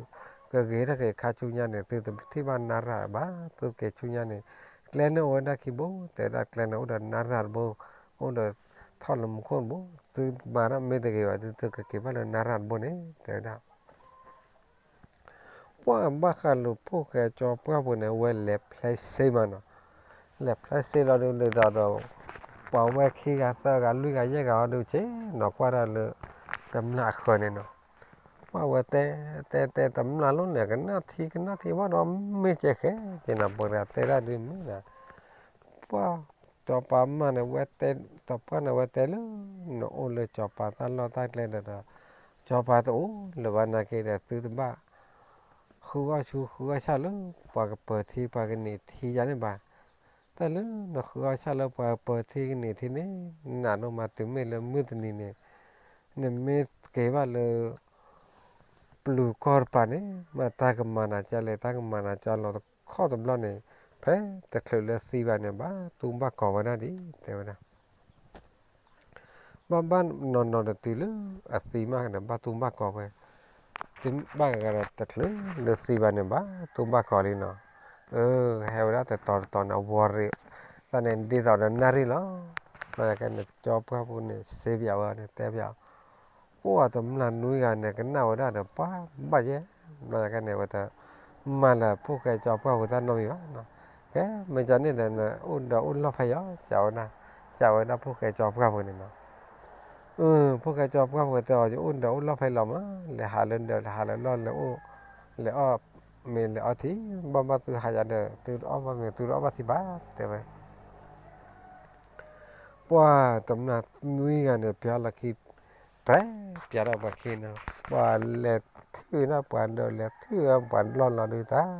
သုကဂ့ၤထီၣ်က့ၤခါဆူညါန့ၣ် သုတထံၣ်ဘၣ်နၢ်ရၢၢ်ဘၣ်. သုက့ၤဆူညါန့ၣ် ကျဲန့ၣ်အိၣ်ဝဲဒၣ်ခံဘိ တဲဝဲဒၣ် ကျဲန့ၣ်အိၣ်ဒီးနါရၢၢ်တဘိ အိၣ်ဒီးထီၣ်လၢမူခိၣ်တဘိ သုမၤတၢ်မ့ၢ်တဂ့ၤဘၣ်ဒီး သုကက့ၤဘၣ်လၢနါရၢၢ်တဘိန့ၣ် တဲဝဲဒၣ် ပှၢ်ဘၣ်ဃးလၢဖိၣ်ဃဲကၠီပှၢ်ပူၤန့ၣ် အဝဲလဲၤဖျဲးစ့မးနီၤ, လဲၤဖျဲးစ့လီၤဒုးဒ်သိးဒီး ပှၤဝဲခံဂၤသၢဂၤ လွံၢ်ဂၤယဲၢ်ဂၤအီၤဒုး ဆ့ၣ်နီၤကွၢ်တၢ်လၢ တမျၢ်အဃၢၤန့ၣ်နီၤ, ပှၢ်ဝဲတဲ တဲတဲတမျၢ်လီၤန့ၣ် ကနၣ်ထံကနၣ်ထံဘၣ်ဒီး မ့ၢ်ကဲဃဲက့ၤနီၤ ပှၤတဲဒၣ်ဒုးမ့ၢ်နီၤ ပှၢ် စီၤပၤမၢ်န့ၣ် ဝဲတဲ စီၤပှၢ်န့ၣ် ဝဲတဲလၢ နအိၣ်လၢစီၤပၤတၢ်လီၢ်တၢ်ကျဲဒီး စီၤပၤတအိၣ်လၢၤဘၣ်နာ်က့ဒီး သုတဘၣ် ဃုအီၣ်ဆူဃုအီၣ်ဆၣ်လၢ ပှၤကပၢၤထံပှၤကန့ၢ်ထံယါန့ၣ်ဘၣ်. တၢ်လၢနဃုအီၣ်ဆၣ်လၢပှၤကပၢၤထံကန့ၢ်ထံန့ၣ် နနာ်ဒိၣ်မးတုၤမ့ၢ်လၢမုၢ်တနံၤန့ၣ် နမ့ၢ်က့ၤဘၣ်လၢ ပျုၤကီၢ်တပၤန့ၣ် မ့ၢ်တၢ်ကမၤနၤကၢ်လဲၣ် တၢ်ကမၤနၤကၢ်လီၤတခီတဘျီန့ၣ် ဖဲတချုးလၢသံဘၣ်န့ၣ် ဘၣ်တူၢ်ဘၣ်ကီၤဝဲဒၣ်ဒံး တဲဝဲဒၣ် ဘၣ်ဘၣ်နီၢ်နီၢ်ဒီးတုၤလၢအသံမးဒီး ဘၣ်တူၢ်ဘၣ်ကီၤဝဲ, ဘၣ်ဂၤဒီးတချုးလၢသံဘၣ်န့ၣ် ဘၣ်တူၢ်ဘၣ်ကီၤလံနီၤ, အ ဟဲဝဲဒၣ်တတီၤတတီၤန့ၣ် အဝီရ့ၣ်, တၢ်န့ၣ်ဒ်သိးဒီးနၣ်ရံၣ်လီၤ, ဘျီယၤကဲန့ၣ်ကၠီပှၢ်ပူၤန့ၣ် စ့ပယီၤဝဲန့ၣ် တဲပယီၤ အိၣ်အတမျၢ်နွံဂၤန့ၣ် ကနၣ်ဝဲဒၣ်ဒီးပှၤဘၣ်ယဲ, ဘျီယၤကဲန့ၣ် ဝဲတ မၤလၢဖိၣ်ဃဲကၠီပှၢ်ပူၤတၢ်နီတမံၤဘၣ်နီၤ, ကဲမ့ၢ်ကန့ၣ်ဒီး အိၣ်ဒီးအိၣ်လီၢ်ဖဲယီၤ ကဝဲဒၣ်, ကဝဲဒၣ်ဖိၣ်ဃဲကၠီပှၢ်ပူၤန့ၣ်နီၤ, ဖိၣ်ဃဲကၠီပှၢ်ပူၤတဲအီၤ ယအိၣ်ဒီးအိၣ်လီၢ်ဖဲလီၤမး, လဲၤဟးလၢဒီး လဲၤဟးလၢလီၢ်လဲၤအိၣ်, လဲၤအီၣ်မ့ၤလဲၤအီထံ, ဘၣ်ဘၣ်သုဟးယၤဒီး သုတအီၣ်ဘၣ်မ့ၤ သုတအီၣ်ဘၣ်ထံဘၣ် တဲဝဲ ပှၢ်တမျၢ်နွံဂၤန့ၣ် ပျဲလီၤခံ, ပြဲပြဲဒီးပှၤခံနီၤ, ပှၤလဲၤထံၣ်ဝဲဒၣ်ပှၤဒီး လဲၤထံၣ်ဝဲပှၤလီၢ်လီၤဒုးတၢ်,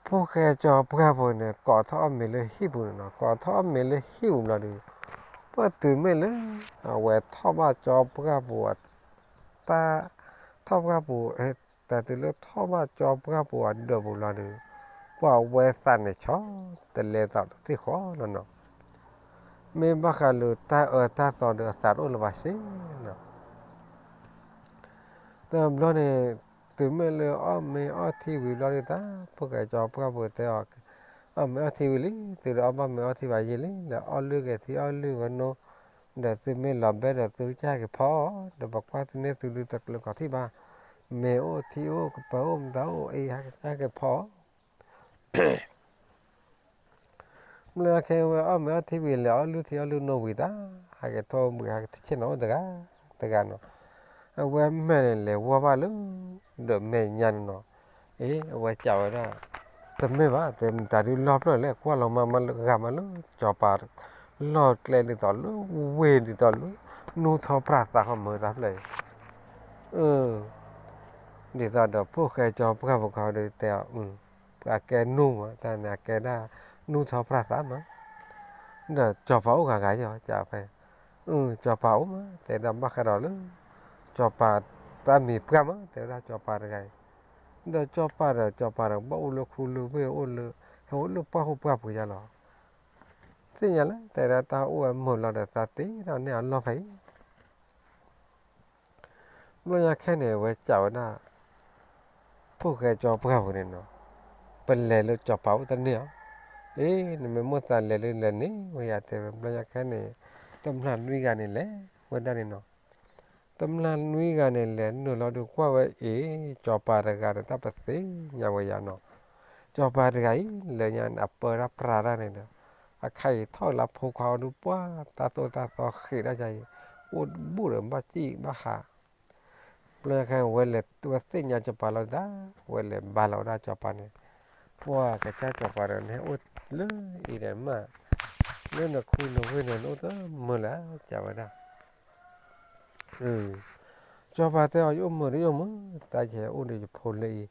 ဖိၣ်ဃဲကၠီပှၢ်ပူၤန့ၣ် ကိးထီၣ်အီၣ်မ့ၤလၢဟံၣ်ပူၤန့ၣ်နီၤ, ကိးထီၣ်အီၣ်မ့ၤလၢဟံၣ်ပူၤဘျီဒုး, ပှၢ်တုၤမ့ၢ်လၢ အဝဲထီၣ်ဘၣ်ကၠီပှၢ်ပူၤ တၢ်, ထီၣ်ပှၢ်ပူၤ, တၢ်တုၤလၢထီၣ်ဘၣ်ကၠီပှၢ်ပူၤအဒၢးပူၤလီၤဒုး, ပှၢ်ဝဲသးန့ၣ်ဆီတလဲသးတသ့ၣ်ဃီလီၤနီၤ, မ့ၢ်ဘၣ်ဃးလၢတၢ်အၢတၢ်သီဒီးအသးတအိၣ်လၢၤဘၣ်စ့နီၤ တဘျီန့ၣ်, တုၤမ့ၢ်လၢအီၣ်မ့ၤအီထံဝံၤဘျီဒုးတၢ်, ဖိၣ်ဃဲကၠီပှၢ်ပူၤတဲအီၤ, အီၣ်မ့ၤအီထံဝံၤလံ, သုတအီၣ်ဘၣ်မ့ၤအီထံဘၣ်ယံာ်လံ, လဲၤအီၣ်လုၢ်ဂဲၤထံအီၣ်လုၢ်ဂဲၤနိ, ဒီးသုမ့ၢ်လီၤဘဲဒီးသုကစၢ်က့ၤဖီအီၤ, ဒီးပကွၢ်သုန့ၢ်သုဒုးတကျၢၤကီၤထံၣ်ဘၣ်, မ့ၤအိၣ်ထံအိၣ်ကပၤအိၣ်မတၤအိၣ်အံၤ ဟဲက့ၤဖီအီၤ မ့ၢ်ခဲဝဲအီၣ်မ့ၤအီထံဝံၤ လဲၤအီၣ်လုၢ်ထံအီၣ်လုၢ်နိဝံၤတၢ်, ဟဲက့ၤထိၣ်ဘှံးဟဲက့ၤဆ့ၣ်နီၤအိၣ်တဂၤ, တဂၤနီၤ, အဝဲမဲာ်န့ၣ်လဲၤဝီဘၣ်လၢ ဒီးမဲာ်ညါန့ၣ်နီၤ, အ့ အဝဲစံးဝဲဒၣ်, တမ့ၢ်ဘၣ် တဲမတၤဒုးလီၢ်ဖျၢၣ်လဲၣ် ကွၢ်လီၤမးမးလၢဂၤမးလၢ စီၤပၤ လီၢ်ကျဲဒ်သိးလၢ ဝ့ၢ်ဒ်သိးလၢ နူထီပြၢ်သးခီမၢတၢ်ဖျၢၣ်အံၤ ဒ်သိးဒီးဖိၣ်ဃဲကၠီပှၢ်ပူၤခီဒုးတဲအီၤ, ပှၤကဲနူမး တၢ်န့ၣ်အကဲဒၣ် နူထီပြၢ်သးမး, ဒီးစီၤပၤအိၣ်ဂၤဂၤယီၤ ကဖဲ, စီၤပၤအိၣ်မး တဲဒၣ်ဘၣ်ဃးဒီးလၢ စီၤပၤတၢ်မံၤပှၢ်မး တဲဝဲဒၣ်စီၤပၤတဂၤအံၤ, ဒီးစီၤပၤဒီး စီၤပၤဒီး ဘၣ်အိၣ်လၢခူလၢဝ့ၢ်အိၣ်လၢ ဟဲအိၣ်လၢပှၢ်ဟူပှၢ်ပူၤယါလီၤ, သ့ၣ်ညါလၢ တဲဒၣ်တၢ်အိၣ်ဝဲမုာ်လီၤဒီးသးတ့ဒီးန့ၢ်အလီၢ်ဖဲအံၤ ဘျီညါခဲန့ၣ် အဝဲစံးဝဲဒၣ် ဖိၣ်ဃဲကၠီပှၢ်ပူၤန့ၣ်နီၤ, ပလဲၤလၢစီၤပၤအိၣ်တန့ၢ်အီၤ, အ့ နမ့ၢ်မိၣ်သးလဲၤလၢလဲၤန့ၣ် ဝဲယၤတဲဝဲ ဘျီညါခဲန့ၣ် တမျၢ်နွံဂၤန့ၣ်လဲၤဝဲဒၣ်န့ၣ်နီၤ, တမျၢ်နွံဂၤန့ၣ်လဲၤနုာ်လီၤဒုးကွၢ်ဝဲအ့ၣ် စီၤပၤတဂၤဒီးတၢ်ပသ့ၣ်ညါဝဲယၤနီၤ, စီၤပၤတဂၤအံၤ လၢညါန့ၣ် အပၢတၢ်ပြးတၢ်န့ၣ်ဒီး အခါအံၤထီၣ်လၢဖိခွါအီၤဒုးပှၢ် တၢ်သိၣ်တၢ်သီဃံးတၢ်ယၤအံၤ အိၣ်တဘူၣ်ဒီးဘၣ်စံၣ်ဘၣ်ဟး ဘျီညါခဲ ဝဲလဲၤ ဝဲသ့ၣ်ညါစီၤပၤလီၤဒၣ် ဝဲလဲၤဘါလီၤဝဲဒၣ်စီၤပၤန့ၣ်, ပှၢ်ကစၢ်စီၤပၤဒီး နဟဲအိၣ်လၢအံၤဒီးမး လၢနခူနဝ့ၢ်န့ၣ် နအိၣ်တမုာ်လၢၤ စံးဝဲဒၣ် စီၤပၤတဲအီၤ ယအိၣ်မုာ်ဒီးယအိၣ်မုာ်, တၢ်ယဟဲအိၣ်ဒီးယဖိလၢအံၤ,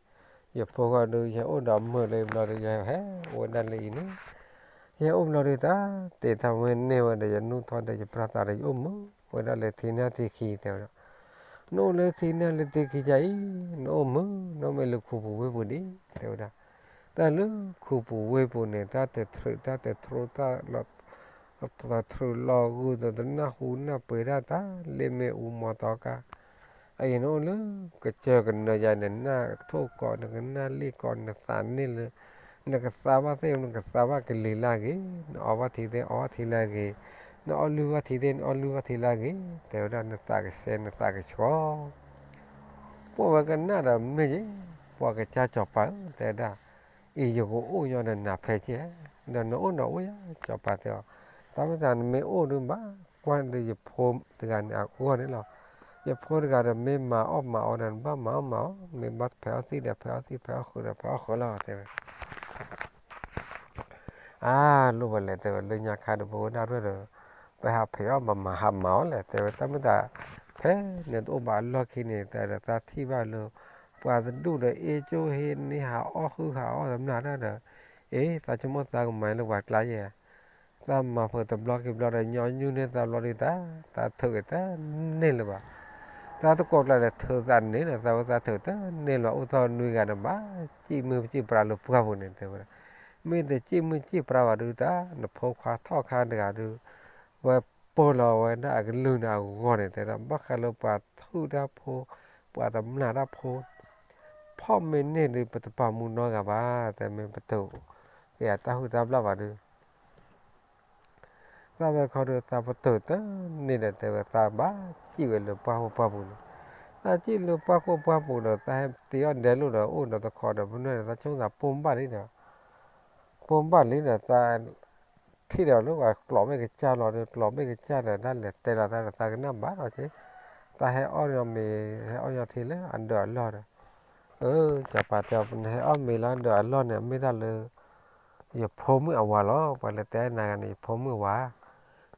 ယဖိဃီဒုး ယဟဲအိၣ်ဒီးမုာ်လၢအံၤဘျီဒီး ယဟဲအိၣ်ဝဲဒၣ်လၢအံၤန့ၣ်, ယဟဲအိၣ်ဘျီဒုး တၢ်တ့ထီၣ်ဝဲန့ၢ်ဝဲဒီး ယနူၢ်ထီၣ်ဒီးယပြၢ်သးဒီး ယအိၣ်မုာ်ဝဲဒၣ်လၢထံနၢ်ထံခံတဲဝဲဒၣ်, နအိၣ်လၢထံနၢ်လၢထံခံယၤအံၤ နအိၣ်မုာ် နအိၣ်မ့ၢ်လၢခူပူၤဝ့ၢ်ပူၤဒံး တဲဝဲဒၣ်, တၢ်လၢခူပူၤဝ့ၢ်ပူၤန့ၣ် တၢ်တထြုး တၢ်တထြိ တၢ်လီၤ တထြုးလီၤဂုာ်ဒီး တနၢ်ဟူနၢ်ပှ့ၤဒၣ်တၢ် လ့မ့ၢ်အူမီၤတီကါ, အအံၤနအိၣ်လၢကစၢၢ်ကနၢယၤန့ၣ် နၢ်ထိၣ်ကီး နကနၣ်လံၣ်ကီး နသးန့ၢ်လၢ နကသါဘၣ်သ့ၣ် နကသါဘၣ်ကလံၤလၢအဂ့ၤ, နအီဘၣ်ထံသ့ၣ် နအီဘၣ်ထံလၢအဂ့ၤ, နအီလုၢ်ဘၣ်ထံသ့ၣ် နအီလုၢ်ဘၣ်ထံလၢအဂ့ၤ, တဲဝဲဒၣ် နသးကဆှဲ နသးကဆှီ, ပှၤဝဲကနၣ်ဒီးမ့ၢ်ယဲ, ပှၤကစၢ်စီၤပၤဧၢ တဲဝဲဒၣ်, အံၤယကအိၣ်ညီဒီးနၤဖဲကဲ, ဒီးနအိၣ်ဒီးအိၣ်ယၤ စီၤပၤတဲအီၤ, တၢ်မ့ၢ်သးနမ့ၢ်အိၣ်ဒုးဘၣ်ကွၢ်ဒုးယဖိတဂၤန့ၣ်အဂီၢ်န့ၣ်လီၤ. ယဖိတဂၤဒီးမ့ၢ်မၤအီၣ်မၤအီဒီးနဘၣ်မၤအီၣ်မၤအီ, မ့ၢ်ဘၣ်ဖဲးအီၣ်သံၣ်ဒီးဖဲးအီၣ်သံၣ် ဖဲးအီၣ်ဃုာ်ဒီးဖဲးအီၣ်ဃုာ်လီၤ တဲဝဲ အါ လိၣ်ဝဲလဲၣ် တဲဝဲ လၢညါခါဒီး ပဝဲဒၣ်ရဲၣ်ဒီး ပဟးဖဲးအီၣ်မၤမၤဟးမၤအီၣ်လဲၣ် တဲဝဲ တၢ်မ့ၢ်သး ဖဲန့ၣ်တအိၣ်ဘၣ်အလီၢ်ခံန့ၣ် တဲဒီးသးထံၣ်ဘၣ်လၢ ပှၤတဒူၣ်ဒီးအ့ၣ်ကၠိဟ့န့ၢ်ဟးအီၣ်ဃုဟးအီၣ်တမျၢ်တၢ်ဒီး အ့ သးဆိကမိၣ်သးကမၤလၢပှၤကျါယဲၢ် သးမၤဖုးတဘျီခံဘျီဒီး ညီနုၢ်န့ၢ်သးဘျီဒီး သး သးထုးက့ၤတန့ၢ်လၢၤဘၣ်. သးသကိးကျါဒီးထုးသးန့ၢ်ဒီး သးဝဲသးထုးတန့ၢ်လၢၤဘၣ် အိၣ်ထီၣ်နွံဂၤဒီး ဘၣ်စံၣ်မုၢ်စံၣ်ပြါလၢပှၢ်ပူၤန့ၣ် တဲဝဲဒၣ်. မ့ၢ်တစံၣ်မုၢ်စံၣ်ပြါဘၣ်ဒုး တၢ်နဖိခွါထီၣ်ခါတဂၤဒုး ဝဲပၢၢ်လီၤဝဲဒၣ်အကလုၢ်န့ၣ်အဂီၢ်န့ၣ် တဲဝဲဒၣ် ဘၣ်ဃးလၢပှၤထုၣ်တၢ်ဖိ ပှၤတမျၢ်တၢ်ဖိ ဖီၣ်မ့ၢ်န့ၢ်ဒုး ပတပာ်မူနီတဂၤဘၣ် တဲမ့ၢ်ပတုာ်က့ၤအတၢ်ဟုၣ်တၢ်ဘျၣ်ဘၣ်ဒုး သးဝဲခီဒုး သးပတုာ်တန့ၢ်ဒီး တဲဝဲသးဘၣ်စံၣ်ဝဲလၢပှၢ်ခိၣ်ပှၢ်ပူၤန့ၣ်, သးစံၣ်လၢပှၢ်ခိၣ်ပှၢ်ပူၤဒီး သးဟဲတ့အီၣ်ဒဲလိာ်ဒီး အိၣ်ဒီးတခီဒီး ပနွဲၢ်န့ၣ် သးဆိကမိၣ်သးပိၢ်ဘၣ်လံဒီး ပိၢ်ဘၣ်လံဒီး သးထံၣ်ဒီးလၢပှၤကျိးဘ့ၣ်ကစၢ်လီၤဒီး ကျိးဘ့ၣ်ကစၢ်ဒီး တၢ်လဲၤတဲလီၤသးဒီး သးကနၣ်ဘၣ်လီၤက့ၤ, သးဟဲအီၣ်မ့ၤ ဟဲအီၣ်ညီထံလၢအဒၢးအလီၢ်ဒီး အၢ စီၤပၤတဲအီၤ နဟဲအီၣ်မ့ၤလၢအဒၢးအလီၢ်န့ၣ် မ့ၢ်တၢ်လၢ ယဖိမုၣ်အဝၤလီၤ. ပှၤလဲၤတဲနၤဂၤန့ၣ် ယဖိမုၣ်အဝၤ,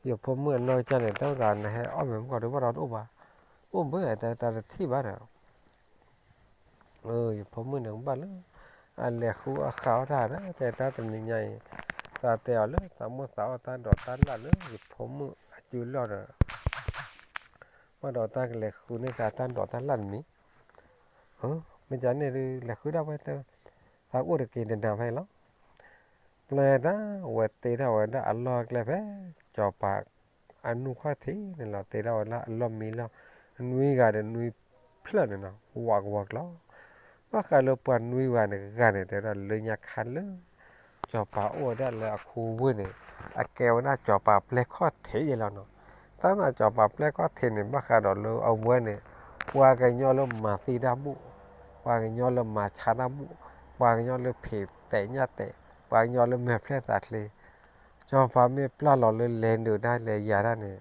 ယဖိမုၣ်အနီၢ်ကစၢ်န့ၣ် တၢ်မ့ၢ်သးနဟဲအီၣ်မ့ၤမုၢ်ကီၢ်ဒုးဘၣ်ဒီးတအိၣ်ဘၣ်, အိၣ်ဘၣ်တၢ်တထံၣ်ဘၣ်ဒီး ယဖိမုၣ်န့ၣ်ကဘၣ်လၢ အလဲၤဃုအီၣ်ဃုအီၣ်တၢ်ဒီး တဲတၢ်တနံၤညါအံၤ, သးတဲအီၤလၢသးမိၣ်သးအီၣ်တၢ်ဒိးတၢ်လၣ်လၢယဖိမုၣ်အစုလီၢ်ဒီး ဘၣ်ဒီးတၢ်ကလဲၤဃုန့ၢ်သးတၢ်ဒိးတၢ်လၣ်တမံၤ, မ့ၢ်ကန့ၣ်ဒုး လဲၤဃုဒၣ်ဝဲတဲ သးအိၣ်တက့ၤတနၤဖဲအံၤလီၤ. ပျဲတၢ်ဝဲတ့ထီၣ်ဝဲဒၣ်အလီၢ်အကျဲဖဲ စီၤပၤအနူၢ်ခီၣ်ထံးန့ၣ်လီၤ. တ့ထီၣ်ဝဲဒၣ်အလီၢ်မံလီၤ. နွံဂၤဒီးနွံဖျၢၣ်န့ၣ်နီၤ ဝးကဝီၤကျီ ဘၣ်ဃးလၢပှၤနွံဂၤန့ၣ် ဂၤန့ၣ်တဲဝဲဒၣ်လၢညါခါလၢ စီၤပၤအိၣ်ဝဲဒၣ်လၢအခိဝ့ၢ်န့ၣ် အကဲဝဲဒၣ်စီၤပၤပျဲၢ်ခီၣ်ထံးယဲလီၤနီၤ. တၢ်မ့ၢ်စီၤပၤပျဲၢ်ခီၣ်ထံးန့ၣ် ဘၣ်ဃးဒီးလၢအဝဲန့ၣ် ပှၤကညီလၢမၤသံတၢ်ဘူၣ်, ပှၤကညီလၢမၤဆါတၢ်ဘူၣ်, ပှၤကညီလၢဖံးတဲာ်ညၣ်တဲာ်, ပှၤကညီလၢမဲာ်ဖျဲၣ်သးချ့, စီၤပၤမ့ၢ်ပျၢ်လီၤလၢလဲၤဒုးတၢ်လဲၤယၤတၢ်န့ၣ်,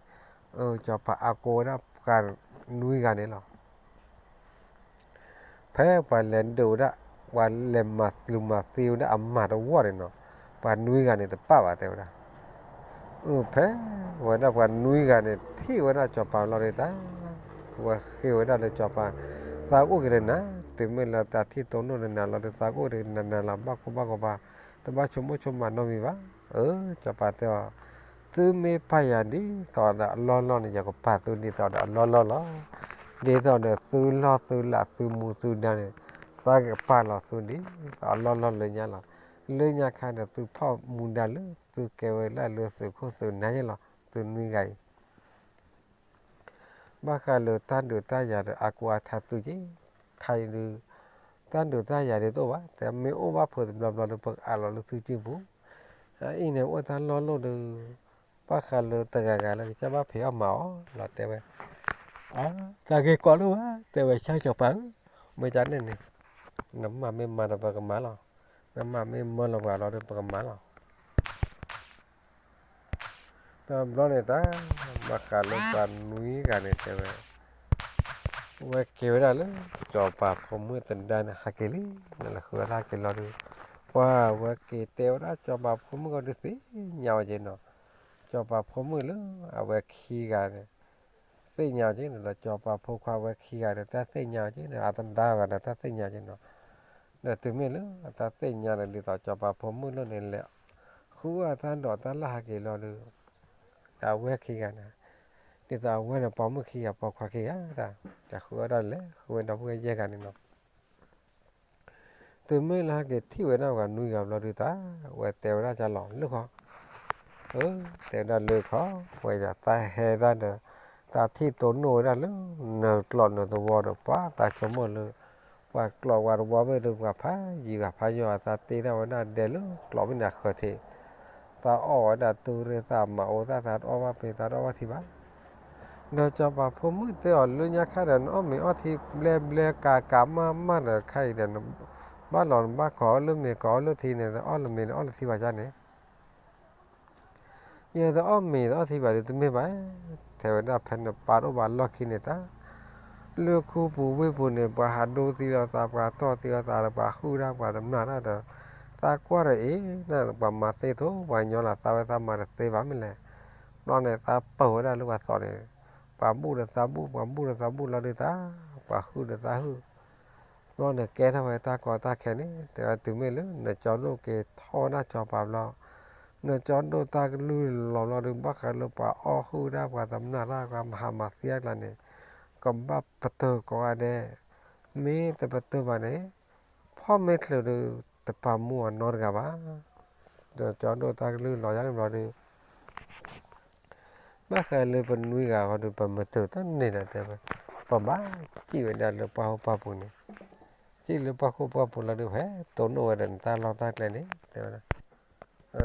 စီၤပၤအါကိးဝဲဒၣ်ပှၤနွံဂၤန့ၣ်လီၤ. ဖဲပှၤလဲၤဒုးဝဲဒၣ် ပှၤလဲၤမၤသံမၤသံဝဲဒၣ်အမၤတဝီၢ်န့ၣ်နီၤ, ပှၤနွံဂၤန့ၣ်တပၣ်ဘၣ်တဲဝဲဒၣ်. အၢ ဖဲဝဲဒၣ်ပှၤနွံဂၤန့ၣ် ထံၣ်ဝဲဒၣ်စီၤပၤလီၤဒီးတၢ် ဝဲဃ့ဝဲဒၣ်လၢစီၤပၤ, သးကအိၣ်က့ၤဒီးနၤ, တုၤမ့ၢ်လၢတၢ်ထံၣ်တိၢ်နီၣ်ဒီးနၤလီၤဒီး သးကအိၣ်က့ၤဒီးနၤနၤလီၤ ဘၣ်ကိၢ်ဘၣ်ဂီၤဘၣ်, တဘၣ်ဆိကမိၣ်ဆိကမးနီတမံၤဘၣ်. အၢ စီၤပၤတဲအီၤ, သုမ့ၢ်ပာ်ယၤဒ်သိးဒီးအလီၢ်လီၢ်န့ၣ် ယကပာ်သုဒ်သိးဒီးအလီၢ်လီၢ်လီၤ. ဒ်သိးဒီးသုလီၢ်သုလးသုမူသုဒါန့ၣ် သးကပာ်လီၤသုဒ်သိးအလီၢ်လီၢ်လၢညါလီၤ. လၢညါခါန့ၣ် သုဖီၣ်မူဒါလၢသုကဲဝဲဒၣ်လၢသုးခိၣ်သုးနၢ်ယဲလီၤ သုနွံဂၤအံၤ ဘၣ်ဃးလၢတၢ်ဒုးတၢ်ယၤဒီးအါကိးအါထါသုက့ၤ, ခါအံၤဒုး တၢ်ဒုးတၢ်ယၤဒုးတအိၣ်ဘၣ်, တမ့ၢ်အိၣ်ဘၣ်ဖုးတဘျီဘျီဒီး ပကအးလီၤလၢသုစုပူၤ, အအံၤန့ၣ် အိၣ်တၢ်လီၢ်လီၢ်ဒီး ဘၣ်ဃးလၢတဂၤဂၤလၢကစၢ်ဘၣ်ဖံးအီၣ်မၤအီၣ်လီၤ တဲဝဲ, တၢ်ဂ့ၢ်ကီဒိၣ်ဘၣ် တဲဝဲ ဆၢစီၤပၤဧၢ, မ့ၢ်ကန့ၣ်န့ၣ် နမၤမ့ၢ်မၤဒီးပကမၤလီၤ, နမၤမ့ၢ်မၢလီၤပှၤလီၤဒီးပကမၤလီၤ တဘျီန့ၣ်တၢ် ဘၣ်ဃးလၢပှၤနွံဂၤန့ၣ်တဲဝဲ, ဝဲက့ၤဝဲဒၣ်လၢ စီၤပၤဖိမုၣ်သဒါန့ၣ် ဟးက့ၤလံ, နလဲၤဃုဝဲဒၣ်ဟးက့ၤလီၤဒီး, ပှၤဝဲက့ၤတဲဝဲဒၣ်စီၤပၤဖိမုၣ်ကီးဒုးသ့ၣ်ညါဝဲက့ၤနီၤ, စီၤပၤဖိမုၣ်လၢအဝဲခံဂၤန့ၣ် သ့ၣ်ညါဝဲက့ၤန့ၣ်ဒီး စီၤပၤဖိခွါဝဲခံဂၤန့ၣ် တၢ်သ့ၣ်ညါဝဲက့ၤန့ၣ် အသဒါဂၤန့ၣ် တၢ်သ့ၣ်ညါက့ၤနီၤ, ဒီးတုၤမ့ၢ်လၢအတၢ်သ့ၣ်ညါန့ၣ် ဒ်သိးစီၤပၤဖိမုၣ်လၢန့ၣ်လဲၤ ဃုအတၢ်ဒိးတၢ်လၣ်ဟးက့ၤလီၤဒီး အဝဲခံဂၤန့ၣ် ဒ်သိးအဝဲန့ၣ် ပိာ်မုၣ်ခံဂၤ ပိာ်ခွါခံဂၤဒၣ်, တၢ်ဃုအီၣ်ဒၣ်လဲၣ် ဃုဝဲဒီပုၢ်ဝဲၢ်ယဲၢ်ဂၤန့ၣ်နီၤ, တုၤမ့ၢ်လၢဟဲက့ၤထံၣ်ဝဲဒၣ်ပှၤနွံဂၤဘျီဒုးတၢ် ဝဲတဲဝဲဒၣ်ကၢ်လီၤလၢခီ, အၢ တဲဝဲဒၣ်လၢခီ, ဝဲယၤတၢ်ဟဲဒၣ်ဒီး တၢ်ထံၣ်တိၢ်နီၣ်ဝဲဒၣ်လၢ နကျိးနသဝီဒီး ပှၤတၢ်ဆိကမိၣ်လၢ ပှၤကျိးဝဲတဝီဘ့ၣ်ဒီး ပှၤဖးယံၤပှၤဖးယီၤ သးတ့ထီၣ်ဝဲဒၣ်ဒဲးလၢကျိးဘ့ၣ်န့ၣ်အဃၢၤထံး, သးအီၣ်ဝဲဒၣ်တူၢ်ရ့ၣ် သးမၤအိၣ်သး သးတအီၣ်ဘၣ်ဖဲ သးတအီၣ်ဘၣ်ထံဘၣ်. ဒီးစီၤပၤဖိမုၣ်တဲအီၤ လၢညါခါဒီး နအီၣ်မ့ၤအီၣ်ထံဘျဲဘျဲကးကးမးမးဒီး ခါအံၤဒီး ဘၣ်လီၤနဘၣ်ကိးအီၣ်လၢမ့ၤကိးအီၣ်လၢထံန့ၣ် အီၣ်လၢမ့ၤန့ၣ်အီၣ်လၢထံဘၣ်ယါန့ၣ် ယတအီၣ်မ့ၤတအီၣ်ထံဘၣ်ဒီးတမ့ၢ်ဘၣ်, တဲဝဲဒၣ် ဖဲနပၢ်တအိၣ်ဘၣ်လီၢ်ခံန့ၣ်တၢ်, လၢခူပူၤဝ့ၢ်ပူၤန့ၣ် ပှၤဟးဒိသံလီၤသး ပှၤတီၢ်သံလီၤသးဒီး ပှၤဟုၣ်ဒၣ်ပှၤတမျၢ်တၢ်ဒီး သးကွၢ်ဒီးအ့ၣ် နပှၤမၤသ့ထိ ပှၤညီလီၤသးဝဲ သးမၤတသ့ဘၣ်မ့ၢ်လဲၣ်. ဘျီန့ၣ်သးပၢၢ်ဝဲဒၣ်လၢပှၤသိးန့ၣ်, ပှၤဘူၣ်ဒီးသးဘူၣ် ပှၤဘူၣ်ဒီးသးဘူၣ်လီၤဒုးတၢ်, ပှၤဟုၣ်ဒီးသးဟုၣ် ဘျီန့ၣ်ကဲထီၣ်ဝဲတၢ်ကီတၢ်ခဲန့ၣ် တဲဝဲတုၤမ့ၢ်လၢ နကၠီဒိၣ်က့ၤထီၣ်ဝဲဒၣ်စီၤပၤဘျီ, နကၠီဒိၣ်တၢ်ကလုၢ်လီၤဘျီဒီး ဘၣ်ဃးလၢပှၤအီၣ်ဟုၣ်ဒၣ်ပှၤတမျၢ်တၢ် ပှၤမၤဟးမၤသံအကျါန့ၣ် ကဘၣ်ပတုာ်ကိးဂၤဒဲး, မ့ၢ်တပတုာ်ဘၣ်န့ၣ် ဖီၣ်မ့ၢ်ချုးဒီး တပာ်မူအီၤနီတဂၤဘၣ်. ဒီးကၠီဒိၣ်တၢ်ကလုၢ်လီၤယါန့ၣ်ဘျီဒီး ဘၣ်ဃးလၢပနွံဂၤဃီဒီး ပမတုာ်တန့ၢ်ဒီးတဲဝဲ, ပဘၣ်စံၣ်ဝဲဒၣ်လၢပှၢ်ဟိပှၢ်ပူၤန့ၣ်, စံၣ်လၢပှၢ်ဟိပှၢ်ပူၤလီၤဒီး ဟဲတိၢ်နီၣ်ဝဲဒီးနတၢ်လီၢ်တၢ်ကျဲန့ၣ် တဲဝဲဒၣ်,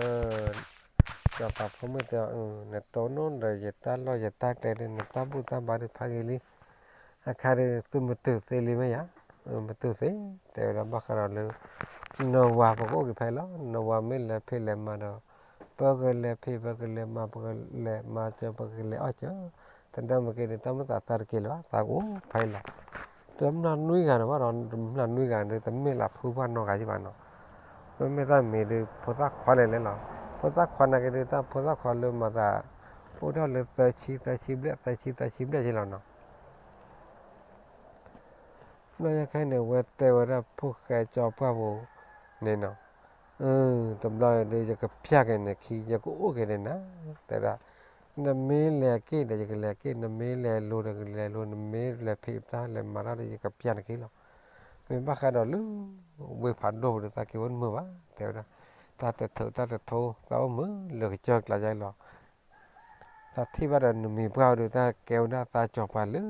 စီၤပၤဖိမုၣ်တဲအီၤ နတိၢ်နီၣ်ဒီးယတၢ်လီၢ်ယတၢ်ကျဲဒီး နတၢ်ဘူၣ်တၢ်ဘါဒီးဖးဂ့ၤလံ, အခါဒီးသုမတုာ်သ့လံမ့ၢ်ယါ, မတုာ်သ့, တဲဝဲဒၣ်ဘၣ်ဃးဒီးလၢ နဝၤပကအိၣ်က့ၤဖဲလီၤ, နဝၤမ့ၢ်လဲၤဖံးလဲၤမၤဒီး ပကလဲၤဖံး ပကလဲၤမၤ ပကလဲၤမၤစၢၤ ပကလဲၤအီၣ်စၢၤ, သနာ်က့ဒီး တၢ်မ့ၢ်သးသးတက့ၤလၢၤဘၣ် သးကအိၣ်ဖဲလီၤ. တမျၢ်နွံဂၤန့ၣ်ဘၣ်ဒီး တမျၢ်နွံဂၤန့ၣ် တမ့ၢ်လၢဖုပှၢ်နီၢ်ဂၤယဘၣ်နီၤ, မ့မ့ၢ်တၢ်မ့ၢ်ဒုး ဖိသၣ်ခွါလဲၤလဲၤလီၤ, ဖိသၣ်ခွါနာ်က့ဒီး တၢ်ဖိသၣ်ခွါလၢမၤသး အိၣ်ထီၣ်လၢသၢဆံ သၢဆံဘျဲၣ် သၢဆံ သၢဆံဘျဲၣ်က့လီၤနီၤ. ဘျီယါခဲအံၤန့ၣ် ဝဲတဲဝဲဒၣ်ဖိၣ်ဃဲစီၤပှၢ်ပူၤန့ၣ်နီၤ, တဘျီဒီး ယကပျၢ်က့ၤနခံ ယကအိၣ်က့ၤဒီးနၤ, တဲဝဲဒၣ်, နမ့ၢ်လဲၤက့ၤဒီး ယကလဲၤက့ၤ, နမ့ၢ်လဲၤလိၤဒီး ယကလဲၤလိၤ, နမ့ၢ်လဲၤဖံးတၢ်လဲၤမၤတၢ်ဒီး ယကပျၢ်နခံလီၤ. မ့ၢ်ဘၣ်ဃးဒီးလၢ ဝ့ၢ်ဖးဒိၣ်ပူၤဒီး သးက့ၤဝဲတမုာ်ဘၣ် တဲဝဲဒၣ်, တၢ်တထိးတၢ်တထိး သးအိၣ်မုာ်လၢကစၢၢ်ကျါယါလီၤ. သးထံၣ်ဘၣ်ဒီးနမံၤပှၢ်အီၤဒီး တၢ်ကဲဝဲဒၣ်သးစီၤပၤလၢ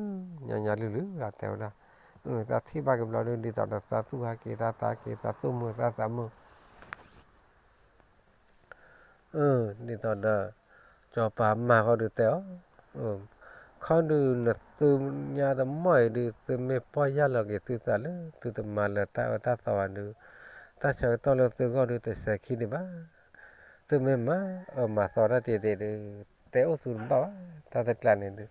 ညါညါလုၢ်လုၢ်လီၤ တဲဝဲဒၣ်. သးထံၣ်ဘၣ်က့ၤဘျီဒီး ဒ်သိးဒီးသးသူၣ်ဟးက့ၤ သးသးက့ၤ သးသူၣ်မုာ်သးသးမုာ် ဒ်သိးဒီး စီၤပၤမါဃီဒုးတဲအီၤ, ခီဒုးနသုညါတမီၢ်အံၤဒုး သုမ့ၢ်ပီၢ်ယၢ်လီၤက့ၤသုသးလၢ သုတမၤလၢၤတၢ်အၢတၢ်သီဘၣ်ဒုး တၢ်ဆၢကတီၢ်လၢသုဂီၢ်ဒုးတစဲးခံဒံးဘၣ်. သုမ့ၢ်မၤအၢမၤသီတၢ်တ့ၢ်တ့ၢ်ဒုး တဲအိၣ်သုတဘၣ်ဘၣ် တၢ်တကျါန့ၣ်ဒုး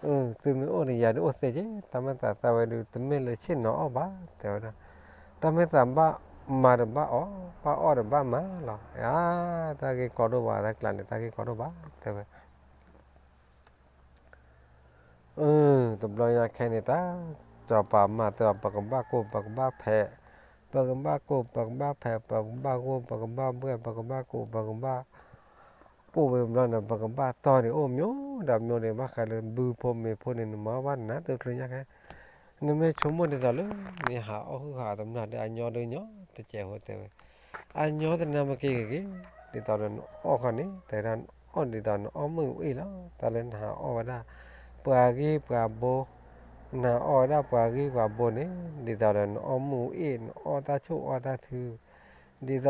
သုမ့ၢ်အိၣ်ဒီးယၤဒုးအိၣ်သ့က့ၤ တၢ်မ့ၢ်သးသးဝဲဒုး တမ့ၢ်လၢဆ့ၣ်နီၤအီၣ်ဘၣ် တဲဝဲဒၣ်. တၢ်မ့ၢ်သးဘၣ်မၤဒီးဘၣ်အီၣ် ဘၣ်အီၣ်ဒီးဘၣ်မၤလီၤ. အါ တၢ်ဂ့ၢ်ကီဒိၣ်ဘၣ် တၢ်ကျါန့ၣ် တၢ်ဂ့ၢ်ကီဒိၣ်ဘၣ် တဲဝဲ တဘျီညါခဲန့ၣ်တၢ် စီၤပၤမါတဲအီၤ ပကဘၣ်ကိၢ် ပကဘၣ်ဖဲး, ပကဘၣ်ကိၢ် ပကဘၣ်ဖဲး ပကဘၣ်ဂိၢ် ပကဘၣ်ဘှဲၣ် ပကဘၣ်ကိၢ် ပကဘၣ် ကိၢ်ဝဲဘျီန့ၣ် ပကဘၣ်တီၢ်န့ၣ် အိၣ်မျိုးဒီးမျိုးန့ၣ် ဘၣ်ဃးလၢဘုဖိမ့ၤဖိန့ၣ် နမၤဘၣ်နၤတချုးညါခဲ နမ့ၢ်ဆိကမိၣ်ဒ်သိးလၢ မ့ၢ်ဟးအီၣ်ဟုၣ်ဟးတမျၢ်ဒီး အညီဒုးညီတစဲးဖိတဲဝဲ အညီတနၢ်မ့ၢ်က့ၤဂ့ၤဂ့ၤ ဒ်သိးဒီးနအီၣ်ဃီန့ၣ် တဲဝဲဒၣ် နအီၣ်ဒ်သိးနအီၣ်မုၢ်အ့ၣ်လီၤ. တၢ်လၢနဟးအီၣ်ဝဲဒၣ် ပှၤဂံၢ်ပှၤဘိ, နဟးအီၣ်ဝဲဒၣ်ပှၤဂံၢ်ပှၤဘိန့ၣ် ဒ်သိးဒီးနအီၣ်မုၢ်အ့ၣ် နအီၣ်တၢ်ဆိၣ်အီၣ်တၢ်ထု ဒ်သိးဒီးနအီၣ်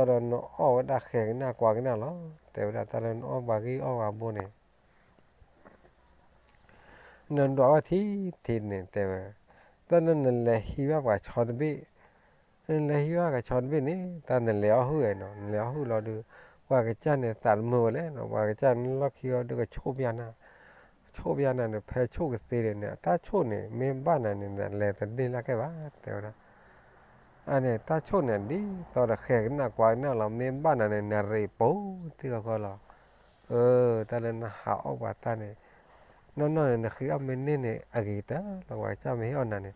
ဝဲဒၣ်ဃဲၤကနၣ်ကွၢ်ကနၣ်လီၤ. တဲဝဲဒၣ် တၢ်လၢနအီၣ်ပှၤဂံၢ်အီၣ်ပှၤဘိန့ၣ် နဒွးဝဲထံထံန့ၣ် တဲဝဲ, တၢ်လၢနလဲၤဟံးဘၣ်ပှၤဆီတဘ့ၣ်, နလဲၤဟံးဘၣ်ကဆီတဘ့ၣ်န့ၣ် တၢ်နလဲၤအီၣ်ဟုၣ်ဝဲနီၤ နလဲၤအီၣ်ဟုၣ်လီၤဒုး ပှၤကစၢ်န့ၣ်သးတမုာ်ဝဲလဲၣ်နီၤ ပှၤကစၢ်န့ၣ်လီၢ်ခံအီၤဒုးကဆိၣ်ပျၢ်နၤ, ဆိၣ်ပျၢ်နၤန့ၣ် ဖဲဆိၣ်ကသ့ဒၣ်န့ၣ် အတၢ်ဆိၣ်န့ၣ် မ့ၢ်ဘၣ်နၤန့ၣ် နလဲၤတန့ၢ်လၢ်ကဲဘၣ် တဲဝဲဒၣ် အန့ၣ် တၢ်ဆိၣ်န့ၣ် ဒ်သိးဒီးဃဲၤကနၣ်ကွၢ်ကနၣ်လီၤ မ့ၢ်ဘၣ်နၤန့ၣ် နရံးပိၤတံၢ်ဃီဃီလီၤ. အၢ တၢ်လၢနဟးအီၣ်ပှၤတၢ်န့ၣ် နီၢ်နီၢ်န့ၣ် နဃ့အီၣ်မ့ၢ်န့ၢ်န့ၣ် အဂ့ၤတၢ်လီၤ ပှၤကစၢ်မ့ၢ်ဟ့ၣ်အီၣ်နၤန့ၣ်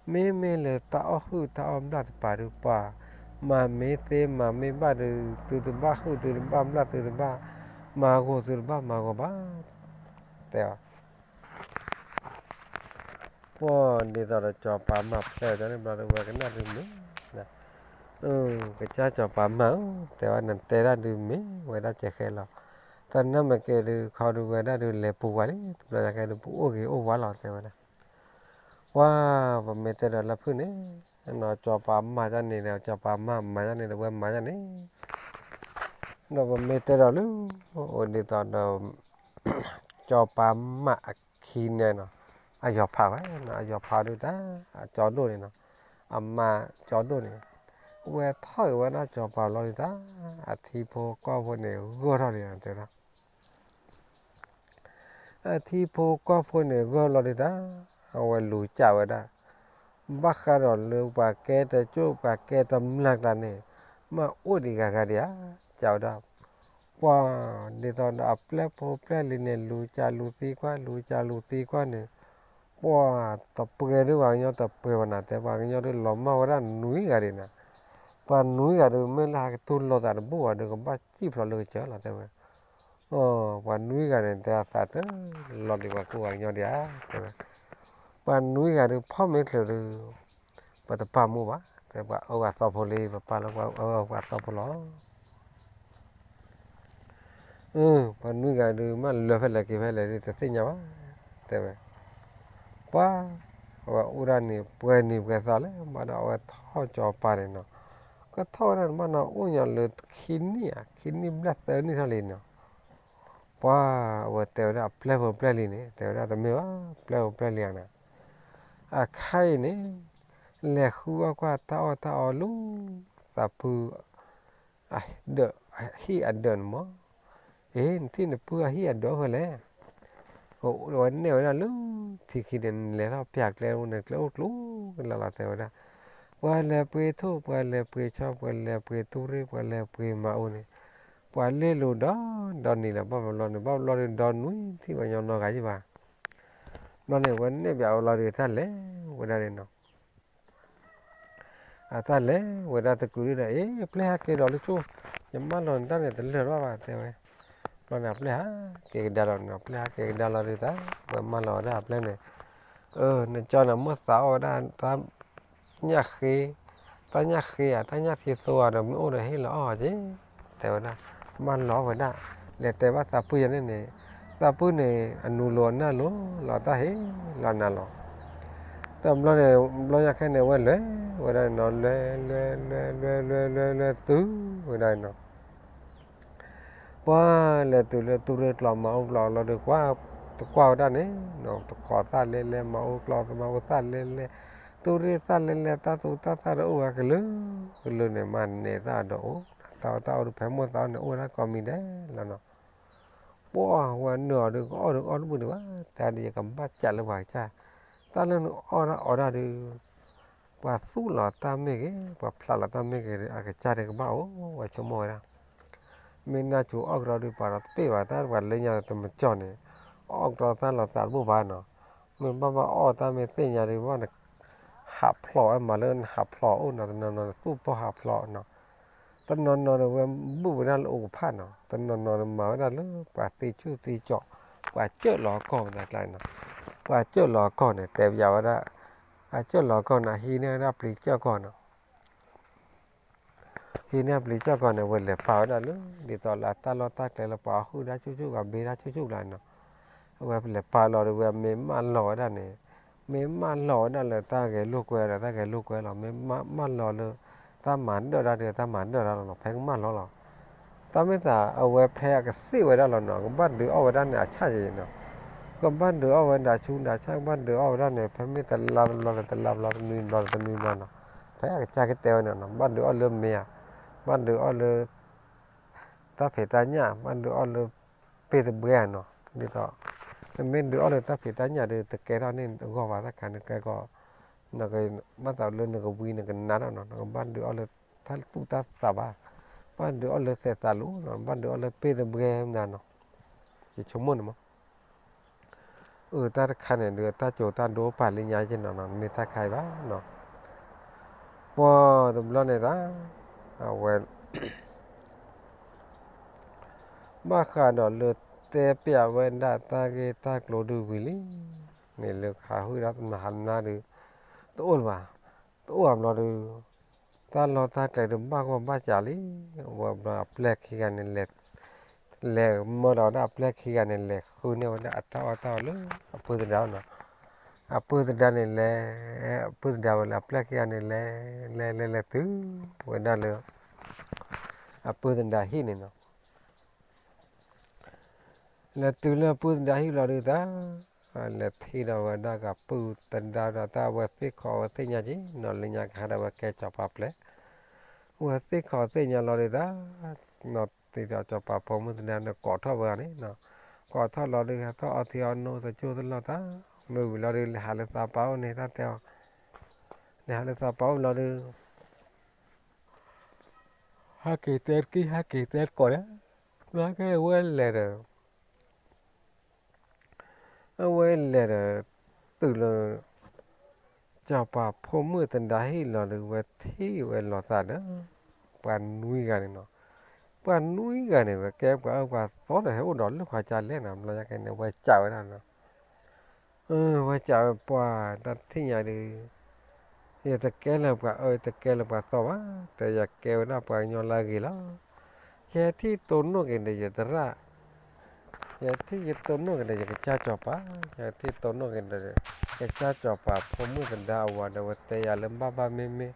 မ့မ့ၢ်လၢတၢ်အီၣ်ဟုၣ်တၢ်အီၣ်ဘျၣ်တပၤဒုးပှၤ မၤမ့ၢ်သ့မၤမ့ၢ်ဘၣ်ဒုး သုတဘၣ်ဟုၣ်သုတဘၣ်ဘျၣ်သုတဘၣ် မၤဂီၤသုတဘၣ်မၤဂီၤဘၣ် တဲအီၤ ပှၤဒ်သိးဒီးစီၤပၤမါဖျဲးတၢ်န့ၣ်ဘျီဒီး ဝဲကနၣ်ဒုးမ့ၢ်, ကစၢ်စီၤပၤမါဧၢ, တဲဝဲနတဲဒၣ်ဒုးမ့ၢ်ဝဲဒၣ်ကဲဃဲလီၤ. တၢ်နၢ်မ့ၢ်က့ၤဒုးခီဒုးဝဲဒၣ်ဒုးလဲၤပူၤဝဲလံ တဘျီညါကဲဒုးပအိၣ်ဂ့ၤအိၣ်ဝါလီၤ တဲဝဲဒၣ်. ပှၤပမ့ၢ်တဲဒီးလၢဖုၣ်န့ၣ် စီၤပၤမၤဒ်န့ၣ်ဒီး စီၤပၤမၤမၤဒ်န့ၣ်ဒီး ဝဲမၤဒ်န့ၣ်, ဒီးပမ့ၢ်တဲဒီးလၢ အိၣ်ဒ်သိးဒီး စီၤပၤမၤအခံန့ၣ်နီၤ, အယီၤဖးဝဲနီၤ, အယီၤဖးဒုးတၢ် အကၠီဒိၣ်န့ၣ်နီၤ, အမါကၠီဒိၣ်န့ၣ်, ဝဲထီၣ်က့ၤဝဲဒၣ်စီၤပၤလီၤဒုးတၢ်, အထံဖိကီၢ်ဖိန့ၣ်ဂၢၢ်ထီၣ်ဒံးတဲဝဲဒၣ် အထံဖိကီၢ်ဖိန့ၣ်ဂၢၢ်လီၤဒုးတၢ်, အဝဲလူၤကၢ်ဝဲဒၣ်, ဘၣ်ဃးဒီးလၢပှၤကဲတကၠိၣ် ပှၤကဲတမျၢ်ကျါန့ၣ်, မ့ၢ်အိၣ်ဒံးဂၤဂၤဒံးဧါ, ကၢ်ဝဲဒၣ်, ပှၤဒ်သိးဒီးအပျဲၢ်ဖိပျဲၢ်လံၤန့ၣ် လူၤကၢ်လူၤသံကွၢ် လူၤကၢ်လူၤသံကွၢ်န့ၣ်, ပှၤတပှဲၤဒုးပှၤကညီတပှဲၤဘၣ်နၤ တဲပှၤကညီဒုးလီၤမၢ်ဝဲဒၣ်နွံဂၤဒံးနၤ, ပှၤနွံဂၤဒုး မ့ၢ်လၢဟဲကတူၢ်လိာ်သးတဘူၣ်ဘၣ်ဒီး ကဘၣ်စံၣ်ဖျိးလၢကစၢၢ်လီၤ တဲဝဲ, ပှၤနွံဂၤန့ၣ် တဲအသးတလီၤဒံးပှၤကိးဂၤကညီဒံးဧါ, တဲဝဲ, ပှၤနွံဂၤဒုး ဖီၣ်မ့ၢ်ချုးဒုး ပတပာ်မူဘၣ်, တဲပှၤအၢပှၤသီဖိလံ ပပာ်လၢပှၤအၢပှၤသီဖိလီၤ, ပှၤနွံဂၤဒုး မ့ၢ်လၢဖဲလဲၣ်က့ၤဖဲလဲၣ်ဒုး တသ့ၣ်ညါဘၣ်, တဲဝဲ, ပှၤ, အဝဲအိၣ်ဒၣ်န့ၣ် ပှဲၤနံၤပှဲၤသီလၢ ဘၣ်ဒီးအဝဲထီၣ်စီၤပၤန့ၣ်နီၤ, ကထီၣ်ဝဲဒၣ်န့ၣ် ဘၣ်နီၤအိၣ်ညီလၢခံနံၣ်ဧါ ခံနံၣ်ဘျဲၣ်သၢနံၣ်ထီၣ်လံနီၤ, ပှၤ, အဝဲတဲဝဲဒၣ်အပျဲၢ်ဖိပျဲၢ်လံၤန့ၣ် တဲဝဲဒၣ်တမ့ၢ်ဘၣ် ပျဲၢ်ဖိပျဲၢ်လံၤဧါန့ၣ်, အခါအံၤန့ၣ်, လဲၤဃုအီၣ်ကွၢ်တၢ်အီၣ်တၢ်အီလၢ သးဖု အဟံၣ်အဒၢးန့ၣ်မး, အ့ နထံၣ်နဖုအဟံၣ်အဒၢးအိၣ်ဖဲလဲၣ်, အဝဲနဲၣ်ဝဲဒၣ်လၢ ထံခံန့ၣ် နလဲၤထီၣ်ပျၢ်ကျဲအိၣ်န့ၣ် ကျဲအိၣ်ကျိၤကလၢလီၤ တဲဝဲဒၣ်, ပှၤလဲၤပှ့ၤထိၣ် ပှၤလဲၤပှ့ၤဆီ ပှၤလဲၤပှ့ၤတူၢ်ရ့ၣ် ပှၤလဲၤပှ့ၤမၤအူန့ၣ်, ပှၤလ့လိာ်ဒီး ဒီနံၤလၢဘၣ်ဘျီန့ၣ် ဘၣ်ဘျီဒီး ဒီနွံထံၣ်ပှၤညီနီတဂၤယံၣ်ဘၣ်, ဘျီန့ၣ် ဝဲနဲၣ်ပျးဝဲလီၤဒီး တၢ်လဲၤဝဲဒၣ်န့ၣ်နီၤ အတၢ်လဲၤဝဲဒၣ်တကုာ်ဒုဒီး အ့ ပျဲၢ်ဟးက့ၤဒီးလၢကၠိ, ယမၢလီၤနတၢ်န့ၣ်တလၢာ်ဘၣ်ဘၣ် တဲဝဲ, ဘျီန့ၣ် အပျဲၢ်ဟးက့ၤကဒါလီၤန့ၣ် အပျဲၢ်ဟးက့ၤကဒါလီၤဒုး တၢ်ဝဲမၢလီၤဝဲဒၣ်အပျဲၢ်န့ၣ်, အၢ နကၠီန့ၣ် မ့ၢ်သးအီၣ်ဝဲဒၣ် တၢ်ညၣ်ဃ့, တၢ်ညၣ်ဃ့ဧါ တၢ်ညၣ်သံသိဧါဒီး မ့ၢ်အိၣ်ဒီးဟ့ၣ်လီၤအီၣ်က့ၤ, တဲဝဲဒၣ်, မၢလီၤဝဲဒၣ်, လဲၤတဲဘၣ်သးပုၢ်ယၤန့ၣ်န့ၣ်, သးပုၢ်န့ၣ် အနူလီၤအနၢ်လီၤ လီၤတၢ်ဟ့ၣ်လီၤနၤလီၤ တဘျီန့ၣ် ဘျီညါခဲန့ၣ်ဝဲလဲၤဝဲဒၣ်နီၤ လဲၤ လဲၤ လဲၤ လဲၤ လဲၤ လဲၤ လဲၤ လဲၤတုၤဝဲဒၣ်နီၤ, ပှၤလဲၤတုၤလၢတူၢ်ရ့ၣ်ကျီမၤအူကျီလီၤဒီး ကွၢ်တကွၢ်ဝဲဒၣ်န့ၣ်နီၤ တခိးသၣ်လဲလဲ မၤအူကျီမၤအူသၣ်လဲလဲ, တူၢ်ရ့ၣ်သၣ်လဲလဲ တၢ်သူတၢ်သၣ်ဒီးအိၣ်ဝဲကလုာ်ကလုာ်န့ၣ် မၤန့ၢ်သၣ်ဒီးအိၣ်, တၢ်အီၣ်တၢ်အီဒီးဖဲမိၢ်သးအီၣ်န့ၣ် အိၣ်ဝဲဒၣ်ကိးမံၤဒဲးလီၤနီၤ ပှၤဝဲနုာ်အီၤဒီး ကအီၣ်ဒီးအီၣ်တဘူၣ်ဒံးဘၣ် တၢ်ဒီးယကဘၣ်စးလၢပှၤကစၢ်, တၢ်လၢနအီၣ်ဒၣ်အီဒၣ်ဒီး ပှၤသူၣ်လီၤတၢ်မ့ၢ်ဂ့ၤ ပှၤဖျးလီၤတၢ်မ့ၢ်ဂ့ၤဒီး အကစၢ်ဒီးကဘၣ်အိၣ်ဝဲဆိကမိၣ်ဝဲဒၣ်, မ့ၢ်နၢ်စူၤအီၣ်ကရီဒုး ပှၤဒီးတပ့ၢ်ဘၣ် တၢ်ပှၤလၢညါတမကၠီၣ်န့ၣ်, အီၣ်ကရီသၣ်လီၤသးတဘိၣ်ဘၣ်နီၤ, မ့ၢ်ဘၣ်ဘၣ်အီၣ်တၢ်မ့ၢ်သ့ၣ်ညါဒီး ဘၣ်နဟးဖျိးဝဲမးလၢနဟးဖျိးအိၣ်နီၤ တနီၤနီၤနသူၣ်ပီၢ်ဟးဖျိးနီၤ တနီၤနီၤန့ၣ် ဝဲဘူၣ်ဝဲဒၣ်လၢအိၣ်ကဖၣ်နီၤ, တနီၤနီၤန့ၣ် မၤဝဲဒၣ်လၢပှၤသ့ဆူၣ်သ့ကၠီၣ်, ပှၤကၢၣ်လီၤကီၢ်ပသးကျါနီၤ, ပှၤကၢၣ်လီၤကီၢ်န့ၣ် တဲပယၤဝဲဒၣ်, အကၢၣ်လီၤကီၢ်န့ၣ် ဟံးန့ၢ်ဝဲဒၣ်ပျံၤကၠီၣ်ကီၢ်နီၤ ဟံးန့ၢ်ပျံၤကၠီၣ်ကီၢ်န့ၣ် အဝဲလဲၤပာ်ဝဲဒၣ်လၢ ဒ်သိးလၢအတၢ်လီၢ်တၢ်ကျဲလၢပှၤဟူၣ်တၢ်ဆူၣ်ဆူၣ် ပှၤဘ့တၢ်ဆူၣ်ဆူၣ်ကျါန့ၣ်နီၤ, အဝဲလဲၤပာ်လီၤဒီး ဝဲမ့ၢ်မၢလီၤဝဲဒၣ်န့ၣ်, မ့ၢ်မၢလီၤဝဲဒၣ်လၢတၢ်ဂဲၤလိာ်ကွဲဒီး တၢ်ဂဲၤလိာ်ကွဲလီၤ, မ့ၢ်မၢလီၤလၢ တၢ်မၤဒၢၣ်တၢ်ဒီး တၢ်မၤဒၢၣ်တၢ်လီၤနီၤ, ဖဲကမၢလီၤလီၤ တၢ်မ့ၢ်သးအဝဲဖဲအကသ့ၣ်ဝဲဒၣ်လီၤနီၤ, ကဘၣ်ဒုးအီၣ်ဝဲဒၣ်န့ၣ် အဆၣ်ယံၤနီၤ, ကဘၣ်ဒုးအီၣ်ဝဲဒၣ်ဆူဒၣ်ဆၣ် ကဘၣ်ဒုးအီၣ်ဝဲဒၣ်န့ၣ် ဖဲမ့ၢ်တလါတဘျီဒီးတလါတဘျီ တနွံတဘျီဒီးတနွံတဘျီနီၤ, ဖဲအကစၢ်ကတဲဝဲန့ၣ်နီၤ, ဘၣ်ဒုးအီၣ်လၢမ့ၤဧါ, ဘၣ်ဒုးအီၣ်လၢ တၢ်ဖံးတၢ်ညၣ်, ဘၣ်ဒုးအီၣ်လၢ ပ့ၢ်တဘှဲဧါနီၤ, ဒ်သိး နမ့ၢ်ဒုးအီၣ်လၢတၢ်ဖံးတၢ်ညၣ်ဒီး တကဲထီၣ်န့ၢ်အဂီၢ်ဘၣ်, တၢ်ခါန့ၣ်ကဲကီး ဘၣ်သးလၢနကဝံၤနကနၣ်ထီၣ်နီၤ, နကဘၣ်ဒုးအီၣ်လၢတၢ်သူၣ်တၢ်သးဘၣ်, ဘၣ်ဒုးအီၣ်လၢသဲးသးလူနီၤ, ဘၣ်ဒုးအီၣ်လၢပ့ၢ်တဘှဲမနုၤနီၤ, ယဆိကမိၣ်န့ၣ်မး အၢ တၢ်တခါန့ၣ်ဒီး တၢ်ကၠိတၢ်ဒိပာ်လၢညါယဲနီၤနီၤ, မ့ၢ်တၢ်ခါအံၤဘၣ်နီၤ, ပှၤတဘျီန့ၣ်သး အဝဲ ဘၣ်ဃးဒီးလၢတဲပျးဝဲဒၣ်တၢ်ဂ့ၢ်တၢ်ကျိၤဒုးဝံၤလံ, န့ၣ်လၢခးဟုၣ်ဒၣ်တနၤဟးနၤဒီး တအိၣ်လၢၤဘၣ်, တအိၣ်အဘျီဒီး တၢ်လီၢ်တၢ်ကျဲဒီးဘၣ်ဂီၢ်ဘၣ်စးလံ, ဝဲဘျီအပျဲၢ်ခံဂၤန့ၣ် လဲၤမၢလီၤဝဲဒၣ်အပျဲၢ်ခံဂၤန့ၣ် လဲၤဃုန့ၢ်ဝဲဒၣ်အတၢ်အီၣ်တၢ်အီလၢအဖုသဒါနီၤ, အပုၢ်သဒါန့ၣ်လဲၤ, အပုၢ်သဒါဝဲလၢအပျဲၢ်ခံဂၤန့ၣ်လဲၤ, လဲၤလဲၤလဲၤတုၤဝဲဒၣ်လၢ အပုၢ်သဒါဟံၣ်န့ၣ်နီၤ. လဲၤတုၤလၢအပုၢ်သဒါဟံၣ်လီၤဒုးတၢ်, လဲၤထံၣ်ဒီးဝဲဒၣ်ကပုၢ်သဒါဒီးတၢ်ဝဲသ့ၣ်ခီဝဲသ့ၣ်ညါက့ၤနီၤ, လၢညါကဟးဒီးဝဲကဲစီၤပၤပျဲၢ်, ဝဲသ့ၣ်ခီသ့ၣ်ညါလီၤဒုးတၢ်, နီၤ သံဒီးစီၤပၤဖိမုၣ်သဒါန့ၣ်ကိးထီၣ်ဝဲန့ၣ်နီၤ, ကိးထီၣ်လီၤဒုး ဟဲထီၣ်အီထံအီနိသကၠိၢ်သလီၢ်တၢ်, မ့ၢ်ဝံၤလီၤဒုး လဲၤဟးလၢသးပၢ်အိၣ်န့ၣ် တၢ်တဲအီၤ, လဲၤဟးလၢသးပၢ်အိၣ်လီၤဒုး ဟဲက့ၤတဲတက့ၢ် ဟဲက့ၤတဲတကိးဒီး, နကဲဝဲလဲၤဒီး, အဝဲလဲၤဒီး, တုၤလၢ စီၤပၤဖိမုၣ်သဒါဟံၣ်လီၤဒုး ဝဲထံၣ်ဝဲလိာ်သးဒီး ပှၤနွံဂၤန့ၣ်နီၤ, ပှၤနွံဂၤန့ၣ် ဝဲကဲပှၤအၢပှၤသီဒီး ဟဲအိၣ်ဒီးလၢပှၤကလဲၣ်နီၤ, ဘျီညါကဲန့ၣ် ဝဲစံးဝဲဒၣ်နီၤ ဝဲစံးဝဲပှၤတၢ်ထံၣ်ညါဒုး, ယတကဲလၢပှၤအၢ ယတကဲလၢပှၤသီဘၣ်, တဲယကဲဝဲဒၣ်ပှၤကညီလၢအဂ့ၤလီၤ. ယဟဲထံၣ်တိၢ်နီၣ်က့ၤဒီးယသရၣ်, ယဟဲထံၣ်ယတိၢ်နီၣ်က့ၤဒီးယကစၢ်စီၤပၤ, ယဟဲထံၣ်တိၢ်နီၣ်က့ၤဒီး ကစၢ်စီၤပၤဖိမုၣ်သဒါအဝၤဒီး ဝဲတဲယၤလၢဘၣ်ဘၣ်မ့ၢ်မ့ၢ်,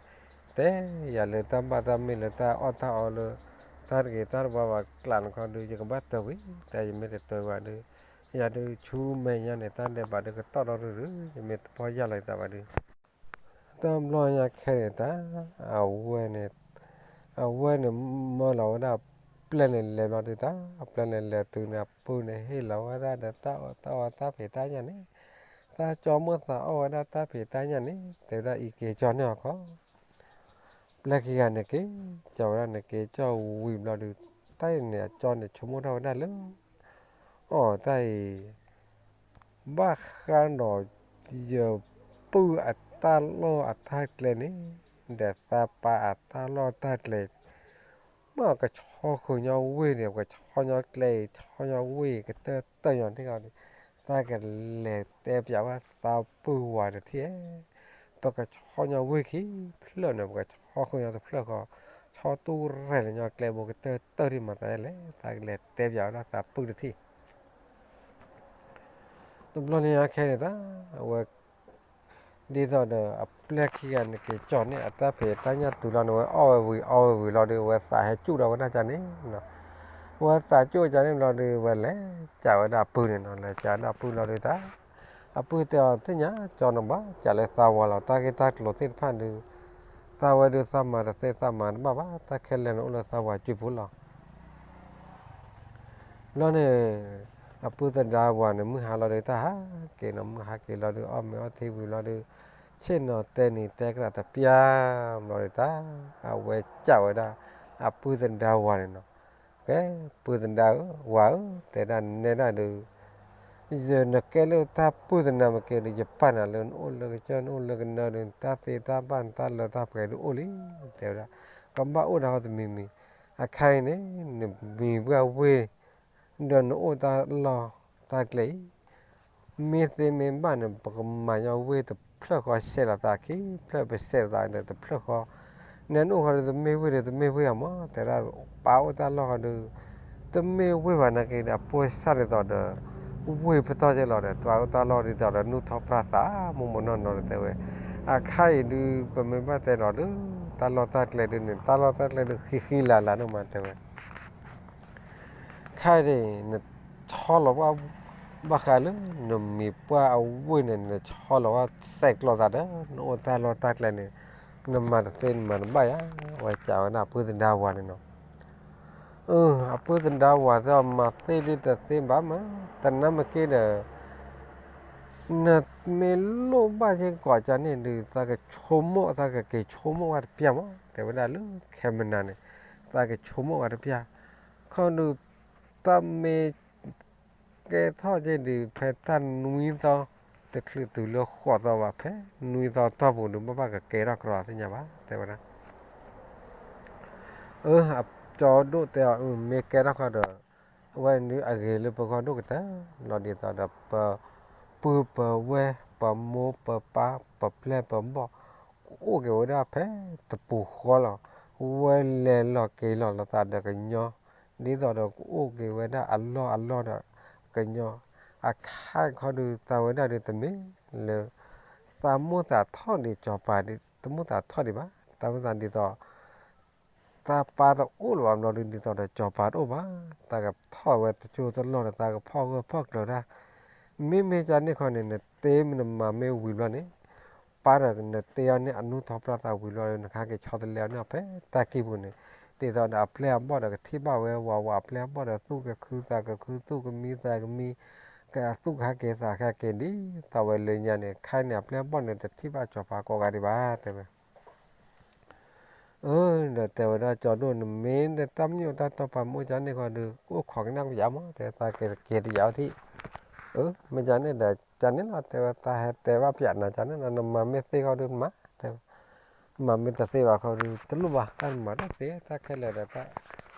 တဲယၤလၢတၢ်ဘၣ်တၢ်မ့ၢ်လၢတၢ်အီၣ်တၢ်အီလၢ တၢ်တဂ့ၤတၢ်တဝါဘၣ်ကျးန့ၣ်ခီဒုး ယကဘၣ်တၢၢ်ဝံၤ, တဲယမ့ၢ်တတၢၢ်ဝဲဒုး ယၤဒုးဆူမဲာ်ညါန့ၣ် တၢ်ဒဲးဘးဒုးကတီၢ်ထီၣ်ရုရု ယမ့ၢ်တပီၢ်ယၢ်လီၤယသးဘၣ်ဒုး, တဘျီညါခဲန့ၣ်တၢ်, အဝဲန့ၣ်, အဝဲန့ၣ်မၢလီၤဝဲဒၣ် ပျဲၢ်န့ၣ်လဲၤဘျီဒုးတၢ်, ပျဲၢ်န့ၣ်လဲၤတုၤန့ၣ် အပုၢ်န့ၣ်ဟ့ၣ်လီၤဝဲဒၣ်ဒီးတၢ်အီၣ်တၢ်အီတၢ်ဖံးတၢ်ညၣ်န့ၣ်, တၢ်ကၠီမိၣ်သးအီၣ်ဝဲဒၣ်တၢ်ဖံးတၢ်ညၣ်န့ၣ် တဲဝဲဒၣ်အံၤက့ၤကၠီန့ၢ်အီၤခီ ပျဲၢ်ခံဂၤန့ၣ်က့ၤ, ကၠီဝဲဒၣ်န့ၣ်က့ၤကၠီဝံၤဘျီဒုး, တၢ်အံၤန့ၣ် အကၠီန့ၣ်ဆိကမိၣ်ထီၣ်ဝဲဒၣ်လၢ, အီၣ်တၢ်အံၤ, ဘၣ်ဃးဒီး, ယပုၢ်အတၢ်လီၢ်အတၢ်ကျဲန့ၣ်, ဒီးသးပၢ်အတၢ်လီၢ်တၢ်ကျဲ မ့ၢ်ကဆီဃုာ်ညီဝ့ၢ်န့ၣ် ပကဆီညီကျဲအံၤ ဆီညီဝ့ၢ်အံၤ ကတၢၢ်တၢၢ်ညီန့ၣ်ဂ့ၤဒီး, တၢ်ကလဲၤတဲပၠးဝဲသးပုၢ်ဝၤတထံၣ်, ပကဆီညီဝ့ၢ်ခံဖျၢၣ်န့ၣ် ပကဆီဃုာ်ညီတဖျၢၣ်ဃီ, ဆီတူၢ်ရဲၣ်လၢညီကျဲဘိကတၢၢ်တၢၢ်ဒံးမၤသးလဲၣ်, တၢ်ကလဲၤတဲပၠးဝဲဒၣ်သးပုၢ်တထံၣ် တဘျီန့ၣ်အခဲန့ၣ်တၢ်, အဝဲ, ဒ်သိးဒီးအပျဲၢ်ခံဂၤန့ၣ်က့ၤကၠီန့ၢ်အတၢ်ဖံးတၢ်ညၣ်တုၤလီၤန့ၣ် ဝဲအီၣ်ဝဲဝံၤအီဝဲဝံၤလီၤဒီး ဝဲသးဟဲကၠူၣ်ဒီးဝဲဒၣ်ကန့ၣ်, ဝဲသးကၠူၣ်ကန့ၣ်ဘျီဒီး ဝဲလဲၤကးဝဲဒၣ်အပုၢ်န့ၣ်နီၤ, လဲၤကးဝဲဒၣ်အပုၢ်လီၤဒီးတၢ်, အပုၢ်တဲအီၤသ့ၣ်ညါကၠီန့ၣ်ဘၣ် ကးလၢသးဝၤလီၤ တၢ်ဂ့ၢ်တၢ်ကျိၤသ့ၣ်တဖၣ်ဒီး, သးဝဲဒုးသးမၤတသ့သးမၤတဘၣ်ဘၣ် တၢ်ခဲလၢာ်န့ၣ်အိၣ်လၢသးဝၤစုပူၤလီၤ ဘျီန့ၣ်, အပုၢ်သဒါဝၤန့ၣ် မုၢ်ဟါလီၤဒီးတၢ်ဟးက့ၤနီၤ, မုၢ်ဟါက့ၤလီၤဒီး အီၣ်မ့ၤအီထံဝံၤလီၤဒီး, ဆ့ၣ်နီၤတဲနံၤတဲကြးတပျၢ်, ဘျီဒီးတၢ်, အဝဲကးဝဲဒၣ်, အပုၢ်သဒါဝၤန့ၣ်နီၤ, ကဲ, ပုၢ်သဒါဧၢ, ဝၤဧၢ, တဲဒၣ်နဲဒၣ်ဒီး ယနကဲလၢတၢ်ပုၢ်သနၤမ့ၢ်ကဲဒီး ယပာ်နၤလၢနအိၣ်လၢကစၢၢ်နအိၣ်လၢကနၢဒီး တၢ်သ့တၢ်ဘၣ်နတၢ်လၢတၢ်ပှဲၤဒုးအိၣ်လံ, တဲဝဲဒၣ်, ကဘၣ်အိၣ်ဒၣ်ဟီတမံၤမံၤ, အခါအံၤန့ၣ် နမံၤပှၢ်ဝ့ၢ်, ဒီးနအိၣ်တၢ်လီၢ်တၢ်ကျဲအံၤ, မ့ၢ်သ့မ့ၢ်ဘၣ်န့ၣ် ပကမၤညီဝ့ၢ်တဖျၢၣ်ဃီ ဆဲးလီၤသးခံဖျၢၣ် ပဆဲးလီၤသးဒီးတဖျၢၣ်ဃီ, နဲနအိၣ်ဃီဒီး တမ့ၢ်ဝ့ၢ်ဒီးတမ့ၢ်ဝ့ၢ်အမၢ်, တဲဒၣ်, ပၢ်အိၣ်တၢ်လီၢ်ဃီဒီး တမ့ၢ်ဝ့ၢ်ဘၣ်နာ်က့ဒီး အဖိစၢ်ဒ်သိးဒီး ဝ့ၢ်ပတီၢ်ကဲလီၤဒီး တွၤအိၣ်တၢ်လီၢ်ဒ်သိးဒီး နူၢ်ထီၣ်ပြၢ်သး မိၢ်မိၢ်နီၢ်နီၢ်ဒီးတဲဝဲ, အခါအံၤဒုး ပမ့ၢ်ဘၣ်တဲလီၤဒီး တၢ်လီၢ်တၢ်ကျဲဒုးန့ၣ် တၢ်လီၢ်တၢ်ကျဲဒုး ဃံဃံလၤလၤဒိၣ်မးတဲဝဲ ခဲအံၤန့ၣ် နဆီလီၤပှၢ် ဘၣ်ဃးလၢ နမံၤပှၢ်အဝ့ၢ်န့ၣ် နဆီလီၤပှၢ် ဆဲးကျိးသးဒီး နအိၣ်တၢ်လီၢ်တၢ်ကျဲန့ၣ် နမၤတသ့နမၤတဘၣ်ယၤ, ဝဲစံးဝဲဒၣ်အပုၢ်သဒါဝၤန့ၣ်နီၤ. အၢ အပုၢ်သဒါဝၤတဲအီၤ မၤသ့ဒုးတသ့ဘၣ်မး, တနာ်မ့ၢ်က့ဒီး နမ့ၢ်လိၣ်ဘၣ်က့ၤကိးကန့ၣ်ဒုး သးကဆိကမိၣ် သးကက့ၤဆိကမိၣ်ဝဲတပျၢ်မး တဲဝဲဒၣ်လၢခဲမနၤန့ၣ် သးကဆိကမိၣ်ဝဲတပျၢ်, ခီဒုး တၢ်မ့ၢ်ကဲထီၣ်က့ၤဒုး ဖဲတၢ်နွံသီ တချုးတုၤလၢဃိးသီဘၣ် ဖဲနွံသီတီၢ်ပူၤဒုး ဘၣ်ဘၣ်ကကဲထီၣ်ကြၢးသ့ၣ်ညါဘၣ် တဲဝဲဒၣ် အၢ အကၠီဒိၣ်တဲအီၤ အၢ မ့ၢ်ကဲထီၣ်ဃီဒီး အဝဲဒုးအဂ့ၤလၢပဂီၢ်ဒိၣ်ကတၢၢ်လီၤ ဒ်သိးဒီး ပပုၢ်ပဝဲၢ် ပမိၢ်ပပၢ် ပပျဲၢ်ပဘီၣ် ကအိၣ်က့ၤဝဲဒၣ်ဖဲတပူၤဃီလီၤ. ဝဲလဲၤလီၤက့ၤလီၤလိာ်သးဒီးကညီ ဒ်သိးဒီးကအိၣ်က့ၤဝဲဒၣ်အလီၢ်အလီၢ်ဒီးကညီ အခါခီဒုး သးဝဲဒၣ်ဒုးတမ့ၢ်လၢ သးမိၣ်သးထီၣ်ဒံးစီၤပၤဒံး တမိၣ်သးထီၣ်ဒံးဘၣ်, တၢ်မိၣ်သးဒ်သိး သးပၢ်တအိၣ်လၢၤဘၣ်ဘျီဒုး ဒ်သိးဒီးစီၤပၤတအိၣ်ဘၣ်, သးကထီၣ်ဝဲတကၠိတလီၢ်ဒီး သးကဖီၣ်ဂၢၢ်ဖီၣ်ကျၢၤတၢ်, မ့မ့ၢ်ကန့ၣ်ခီန့ၣ် နတ့မ့ၢ်နမၤမ့ၢ်ဝံၤဘျီန့ၣ် ပၢ်ဒီးနတ့အီၤန့ၣ် အနူၢ်ထီၣ်ပြၢ်သးဝံၤဘျီဒီး နကဟဲက့ၤဆီတလဲအီၤန့ၣ်အီၤ ဖဲတၢ်ကံၢ်ပူၤန့ၣ်, ဒ်သိးဒီးအပျဲၢ်အဘီၣ်ဒီးကထံၣ်ဘၣ်ဝဲ ဝးဝးအပျဲၢ်အဘီၣ်ဒီး သူၣ်ကခုသးကခု သူၣ်ကမံသးကမံ, ကသူၣ်ကဟဲက့ၤသးကဟဲက့ၤဒ်သိးဝဲလၢညါန့ၣ်, ခဲအံၤန့ၣ် အပျဲၢ်အဘီၣ်န့ၣ် တထံၣ်ဘၣ်စီၤပၤကိးဂၤဒံးဘၣ် တဲဝဲ အၢ ဒီးတဲဝဲဒၣ် ကၠီဒိၣ် နမ့ၢ်တၢ်မညိၣ်တၢ်တီပာ်မ့ၢ်ကန့ၣ်ဃီဒီး အိၣ်ခိးကနၣ်ကယၤမး တဲ သးကက့ၤတယၤအီၤထံၣ်, အၢ မ့ၢ်ကန့ၣ်ဒီး ကန့ၣ်လီၤ တဲဝဲ သးဟဲတဲဘၣ်ပျးနၤကန့ၣ်လီၤ နမၤမ့ၢ်သ့ဃီဒုးမၤ တဲဝဲ, မၤမ့ၢ်တသ့ဘၣ်ဃီဒုး တလိၣ်ဘၣ် တၢ်နမၤတသ့ တၢ်ခဲလၢာ်ဒီးတၢ်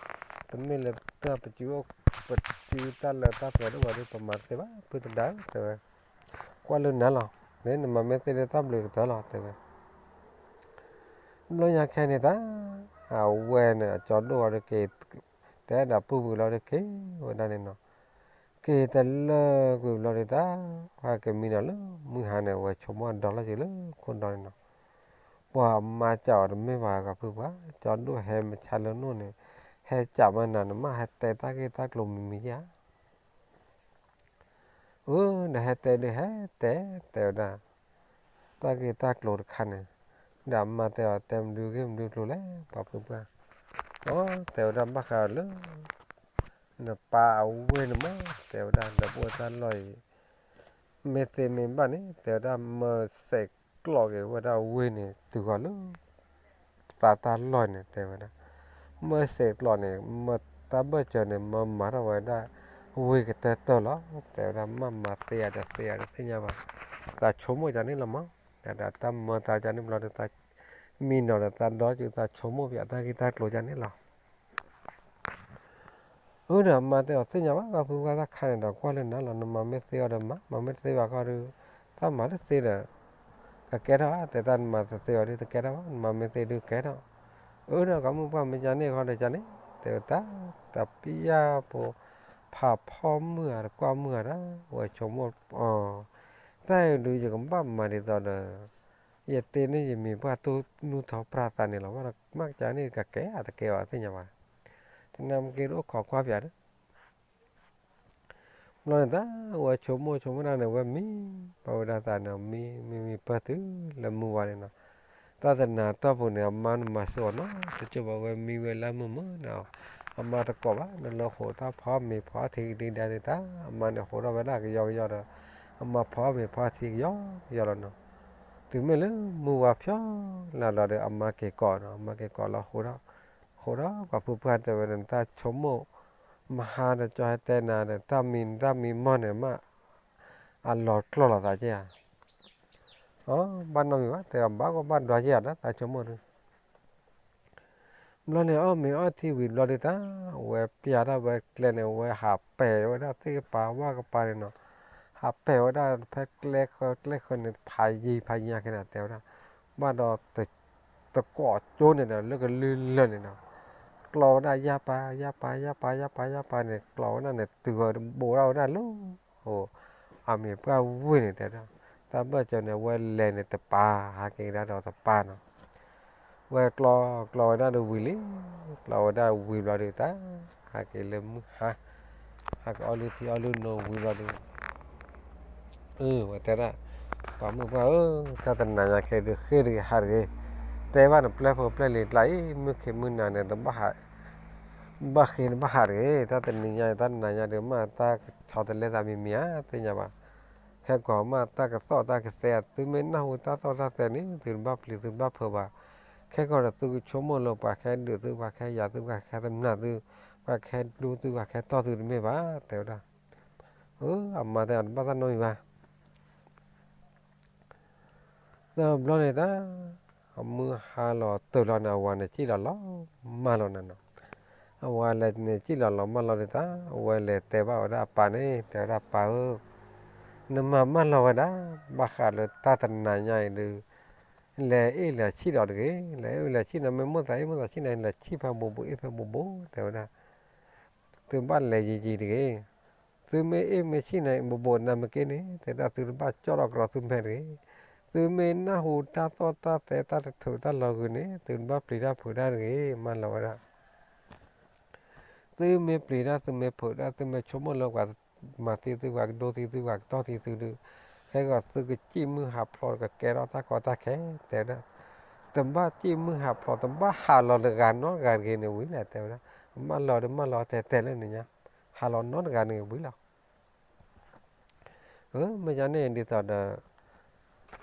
တမ့ၢ်လၢတၢ်ပစု ပစုတၢ်လၢတၢ်ပှဲၤဒိၣ်ဘၣ်ဒီး ပမၤတသ့ဘၣ် ဖုသဒါဧၢ တဲဝဲ, ကွၢ်လၢနၤလီၤ မ့ၢ်နမၤမ့ၢ်သ့ဒီးတၢ်ဘျုးကတၢၢ်လီၤ တဲဝဲ ဘျီညါခဲန့ၣ်တၢ် အဝဲန့ၣ် အကၠီဒိၣ်အီၤဒီးက့ၤ တဲဒၣ်ပူၤကွံာ်လီၤဒီးက့ၤဝဲဒၣ်န့ၣ်နီၤ, က့ၤတလၢကွံာ်ဘျီဒီးတၢ် ဟဲက့ၤမံနီၤလၢမုၢ်ဟါန့ၣ် ဝဲဆိကမိၣ်အဒီလီၢ်က့ၤလၢခိၣ်ဒီန့ၣ်နီၤ, ပှၤအမါစံးအီၤတမ့ၢ်ဘၣ် ကီၢ်ဖုပှၢ် ကၠီဒိၣ်ဟဲမ့ၢ်ဆါလၢနအိၣ်န့ၣ် ဟဲစံးမးနၤ နမ့ၢ်ဟဲတဲတၢ်ဂ့ၢ်တၢ်ကျိၤမံၤမံၤဧါ အၢ ဒီးဟဲတဲဒုးဟဲတဲ တဲဝဲဒၣ် တၢ်ဂ့ၢ်တၢ်ကျိၤတခါန့ၣ်, ဒီးအမါတဲအီၤ တဲမနုၤဂ့ၢ်မနုၤကျိၤလဲၣ် ပှၤဖုပှၢ်, အၢ တဲဝဲဒၣ်ဘၣ်ဃးလၢ နပၢ်အဝ့ၢ်န့ၣ်မး တဲဝဲဒၣ် ဒီးပအိၣ်တၢ်လီၢ်အံၤ မ့ၢ်သ့မ့ၢ်ဘၣ်န့ၣ် တဲဝဲဒၣ် မၢစဲးကျိးက့ၤဝဲဒၣ်ဝ့ၢ်န့ၣ် တုၤဃီၤလၢ သးတၢ်လီၢ်န့ၣ် တဲဝဲဒၣ်, မၢစဲးကျိးန့ၣ် မၢတၢ်ဘၢၣ်စၢၤန့ၣ် မၢမၤထီၣ်ဝဲဒၣ် ဝ့ၢ်ကတၢၢ်တၢၢ်လီၤ တဲဝဲဒၣ်, မ့ၢ်မၤသ့ဧါတသ့ဧါတသ့ၣ်ညါဘၣ်, သးဆိကမိၣ်ကန့ၣ်လီၤမး, တၢ်တၢ်မၢသးကန့ၣ်ဘျီဒီး သးမံနီၤဒီးသးဒီက့ၤ သးဆိကမိၣ်ပၠးတၢ်ဂ့ၢ်တၢ်ကျိၤကန့ၣ်လီၤ. အၢ ဒီးအမါတဲအီၤ သ့ၣ်ညါဘၣ် ပှၤဖုပှၢ် တၢ်ခါန့ၣ်ဒီး ကွၢ်လၢနၤလီၤ, နမၤမ့ၢ်သ့အီၤဒီးမၤ, မၤမ့ၢ်တသ့ဘၣ်ဃီဒီး တၢ်မၤတသ့ဒီး ကကဲထီၣ်ဧါ, တဲတၢ်နမၤတသ့အီၤဒီးတကဲထီၣ်ဘၣ်, နမၤမ့ၢ်သ့ဒုးကဲထီၣ်, အၢ ဒီးကီၢ်မုၢ်ပှၢ်မ့ၢ်ကန့ၣ်ဃီဒီးကန့ၣ်, တဲဝဲတၢ်, တၢ်ပျၢ်ဖိ ဖးဖီမုၢ်ဧါ တကွၢ်မုၢ်ဧါဒၣ်, ဝဲဆိကမိၣ်အီၤ, တၢ်အံၤဒုးယကဘၣ်မၤဒ်သိးဒီး ယတ့န့ၢ်ယမံၤပှၢ်သူၣ်နူၢ်ထီၣ်ပြၢ်သးန့ၣ်လီၤ, ဘၣ်ဒီးမ့ၢ်ကန့ၣ်ကကဲဧါ တကဲဘၣ်သ့ၣ်ညါဘၣ်, တနၤမ့ၢ်က့ၤတအိၣ်ခိးကွၢ်ပၠးဒီး ဘျီန့ၣ်တၢ် ဝဲဆိကမိၣ်ဆိကမိၣ်ဒၣ်န့ၣ် ဝဲမံ ပှၤဝဲဒၣ်သးန့ၣ် မံ မံမံပၢၢ်တုၤလၢမုၢ်ဝါန့ၣ်နီၤ, တၢ်တနၤတီၢ်ပူၤန့ၣ် အမါန့ၣ်မၤစိာ်အီၤနီၤ တကၠိဘၣ်ဝဲမံဝဲလၢမုာ်မုာ်န့ၣ်, အမါတကိးဘၣ် နလၢဃိးတၢ်ဖီမ့ၤဖီထံကဒံကဒါဒုးတၢ်, အမါန့ၣ်ဃိးထီၣ်ဝဲဒၣ်ကယီကယီဒီး အမါဖီမ့ၤဖီထံကယီကယီလီၤနီၤ, တုၤမ့ၢ်လၢမုၢ်ဝါဖျီလၢ်လီၤဒီး အမါက့ၤကိးနီၤ, အမါက့ၤကိးလီၤဃိးထီၣ်, ဃိးထီၣ်ပှၤဖုပှၢ်တဲဝဲဒီး နတၢ်ဆိကမိၣ် မဟါဒီးကၠီဟဲတဲနၤဒီး တၢ်မံၤနတၢ်မံၤမီၢ်န့ၣ် မ့ၢ်အလီၤကျီၢ်လီၤသးက့ဧါ, အ ဘၣ်နီတမံၤဘၣ် တဲအီၤ ဘၣ်ကီဘၣ်ဒွးက့ဧါဒီး တၢ်ဆိကမိၣ်ဒုး ဘျီန့ၣ် အီၣ်မ့ၤအီထံဝံၤဘျီဒုးတၢ် ဝဲပျၢ်တၢ်ဝဲကျဲန့ၣ် ဝဲဟးပဲာ်ဝဲဒၣ်သ့ၣ်ကပၤဝၣ်ကပၤန့ၣ်နီၤ, ဟးပဲာ်ဝဲဒၣ်ဖဲကျဲဃၢကျဲဃၢန့ၣ် ဖးယံၤဖးယံၤညါခဲန့ၣ် တဲဝဲဒၣ်, ဘၣ်ဒီး တကိးကၠိန့ၣ်ဒီး လၢကလုၢ်လၢာ်န့ၣ်နီၤ, ကျီဝဲဒၣ်ယၢ်ပၤ ယၢ်ပၤ ယၢ်ပၤ ယၢ်ပၤ ယၢ်ပၤန့ၣ် ကျီဝဲဒၣ်န့ၣ် တုၤဝဲဘိးဒၣ်ဝဲဒၣ်လၢ အမ့ၤပှၢ်ဝ့ၢ်န့ၣ်တဲဒၣ်, တၢ်ဘၢၣ်စၢၤန့ၣ် အဝဲလဲၤန့ၣ်တပၤ ဟးက့ၤကဒါဒီးတပၤနီၤ, ဝဲကျီ ကျီဝဲဒၣ်ဒီးဝံၤလံ, ကျီဝဲဒၣ်ဝံၤဘျီဒုးတၢ် ဟးက့ၤလၢမုၢ်ဟါ, ဟးက့ၤအီလုၢ်ထံအီလုၢ်နိဝံၤဘျီဒုး အၢ ဝဲတဲဒၣ်, ပှၤမုၢ်ပှၢ်ဧၢ, တၢ်တနၤညါခဲဒုးဃ့တဂ့ၤဟးတဂ့ၤ, တဲဘၣ်နပျဲၢ်ဖိပျဲၢ်လံၤကျါအံၤ မုၢ်ခ့မုၢ်နၤန့ၣ် တဘၣ်ဟး ဘၣ်ဃ့နဘၣ်ဟးတဂ့ၤ, တၢ်တနံၤညါအံၤ တၢ်တနၤညါဒုးမ့ၢ်တၢ်ကဆီတလဲသးမံၤမံၤဧါ သ့ၣ်ညါဘၣ်, ခဲကီးမ့ၢ်တၢ်ကသီၣ်တၢ်ကသဲ သုမ့ၢ်နၢ်ဟူတၢ်သီၣ်တၢ်သဲန့ၣ် သုတဘၣ်ပျံၤသုတဘၣ်ဖုးဘၣ်, ခဲကီးဒီးသုကဆိကမိၣ်လၢပှၤကဟဲဒုးသု ပှၤကဟဲယၤသု ပှၤကဟဲတမျၢ်သု ပှၤကဟဲဒူသု ပှၤကဟဲတီၢ်သုတမ့ၢ်ဘၣ် တဲဝဲဒၣ် အၢ အမါတဲအီၤတဘၣ်တၢ်နီတမံၤဘၣ်, ဒီးဘျီန့ၣ်တၢ် အမုၢ်ဟါလီၤတၢၢ်လီၤန့ၣ် အဝၤန့ၣ်စံၣ်လီၤလီၤမၢ်လီၤန့ၣ်နီၤ, အဝၤလဲၤန့ၣ်စံၣ်လီၤလီၤမၢ်လီၤန့ၣ်တၢ် အဝဲလဲၤတဲဘၣ်ဝဲဒၣ်အပၢ်န့ၣ် တဲဝဲဒၣ်ပၢ်ဧၢ, နမၤမၢ်လီၤဝဲဒၣ် ဘၣ်ဃးလၢတၢ်တနၤညါအံၤဒုး လဲၤအ့ၣ်လဲၤဆံၣ်ဒီးတဂ့ၤ, လဲၤအ့ၣ်လဲၤဆံၣ်န့ၣ် မ့ၢ်မိၣ်သးအ့ၣ်မိၣ်သးဆံၣ်န့ၣ် လဲၤဆံၣ်ဖဲဘူးဘူးအ့ၣ်ဖဲဘူးဘူး တဲဝဲဒၣ်, သုဘၣ်လဲၤယံၤယံၤတဂ့ၤ, သု သုမ့ၢ်အ့ၣ်မ့ၢ်ဆံၣ်န့ၣ် ဘိးဘိးနၤမ့ၢ်က့န့ၣ် တဲဒၣ်သုတဘၣ်ကၠီၣ်ထီၣ်ကရီသုမဲာ်တဂ့ၤ. သုမ့ၢ်နၢ်ဟူတၢ်သီၣ်တၢ်သဲတၢ်တထုးတၢ်လီၤဂုၤန့ၣ် သုတဘၣ်ပျံၤတၢ်ဖုးတၢ်တဂ့ၤ မၢလီၤဝဲဒၣ် သုမ့ၢ်ပျံၤတၢ် သုမ့ၢ်ဖုးတၢ် သုမ့ၢ်ဆိကမိၣ်လၢပှၤမၤသံသု ပှၤကဒိသံသု ပှၤကတီၢ်သံသုဒီး ခဲဂီၤသုကစံၣ်မုၢ်ဟးဖျိးကကဲထီၣ်တၢ်ကီတၢ်ခဲ တဲဝဲဒၣ် တဘၣ်စံၣ်မုၢ်ဟးဖျိး တဘၣ်ဟးလီၤတဂၤနီတဂၤတဂ့ၤန့ၣ်ဝံၤလဲၣ် တဲဝဲဒၣ် မၢလီၤဒီးမၢလီၤတဲတဲလၢန့ၣ်ညါ ဟးလီၤနီတဂၤန့ၣ်ဝံၤလီၤ မ့ၢ်ညါန့ၣ်ဒ်သိးဒီး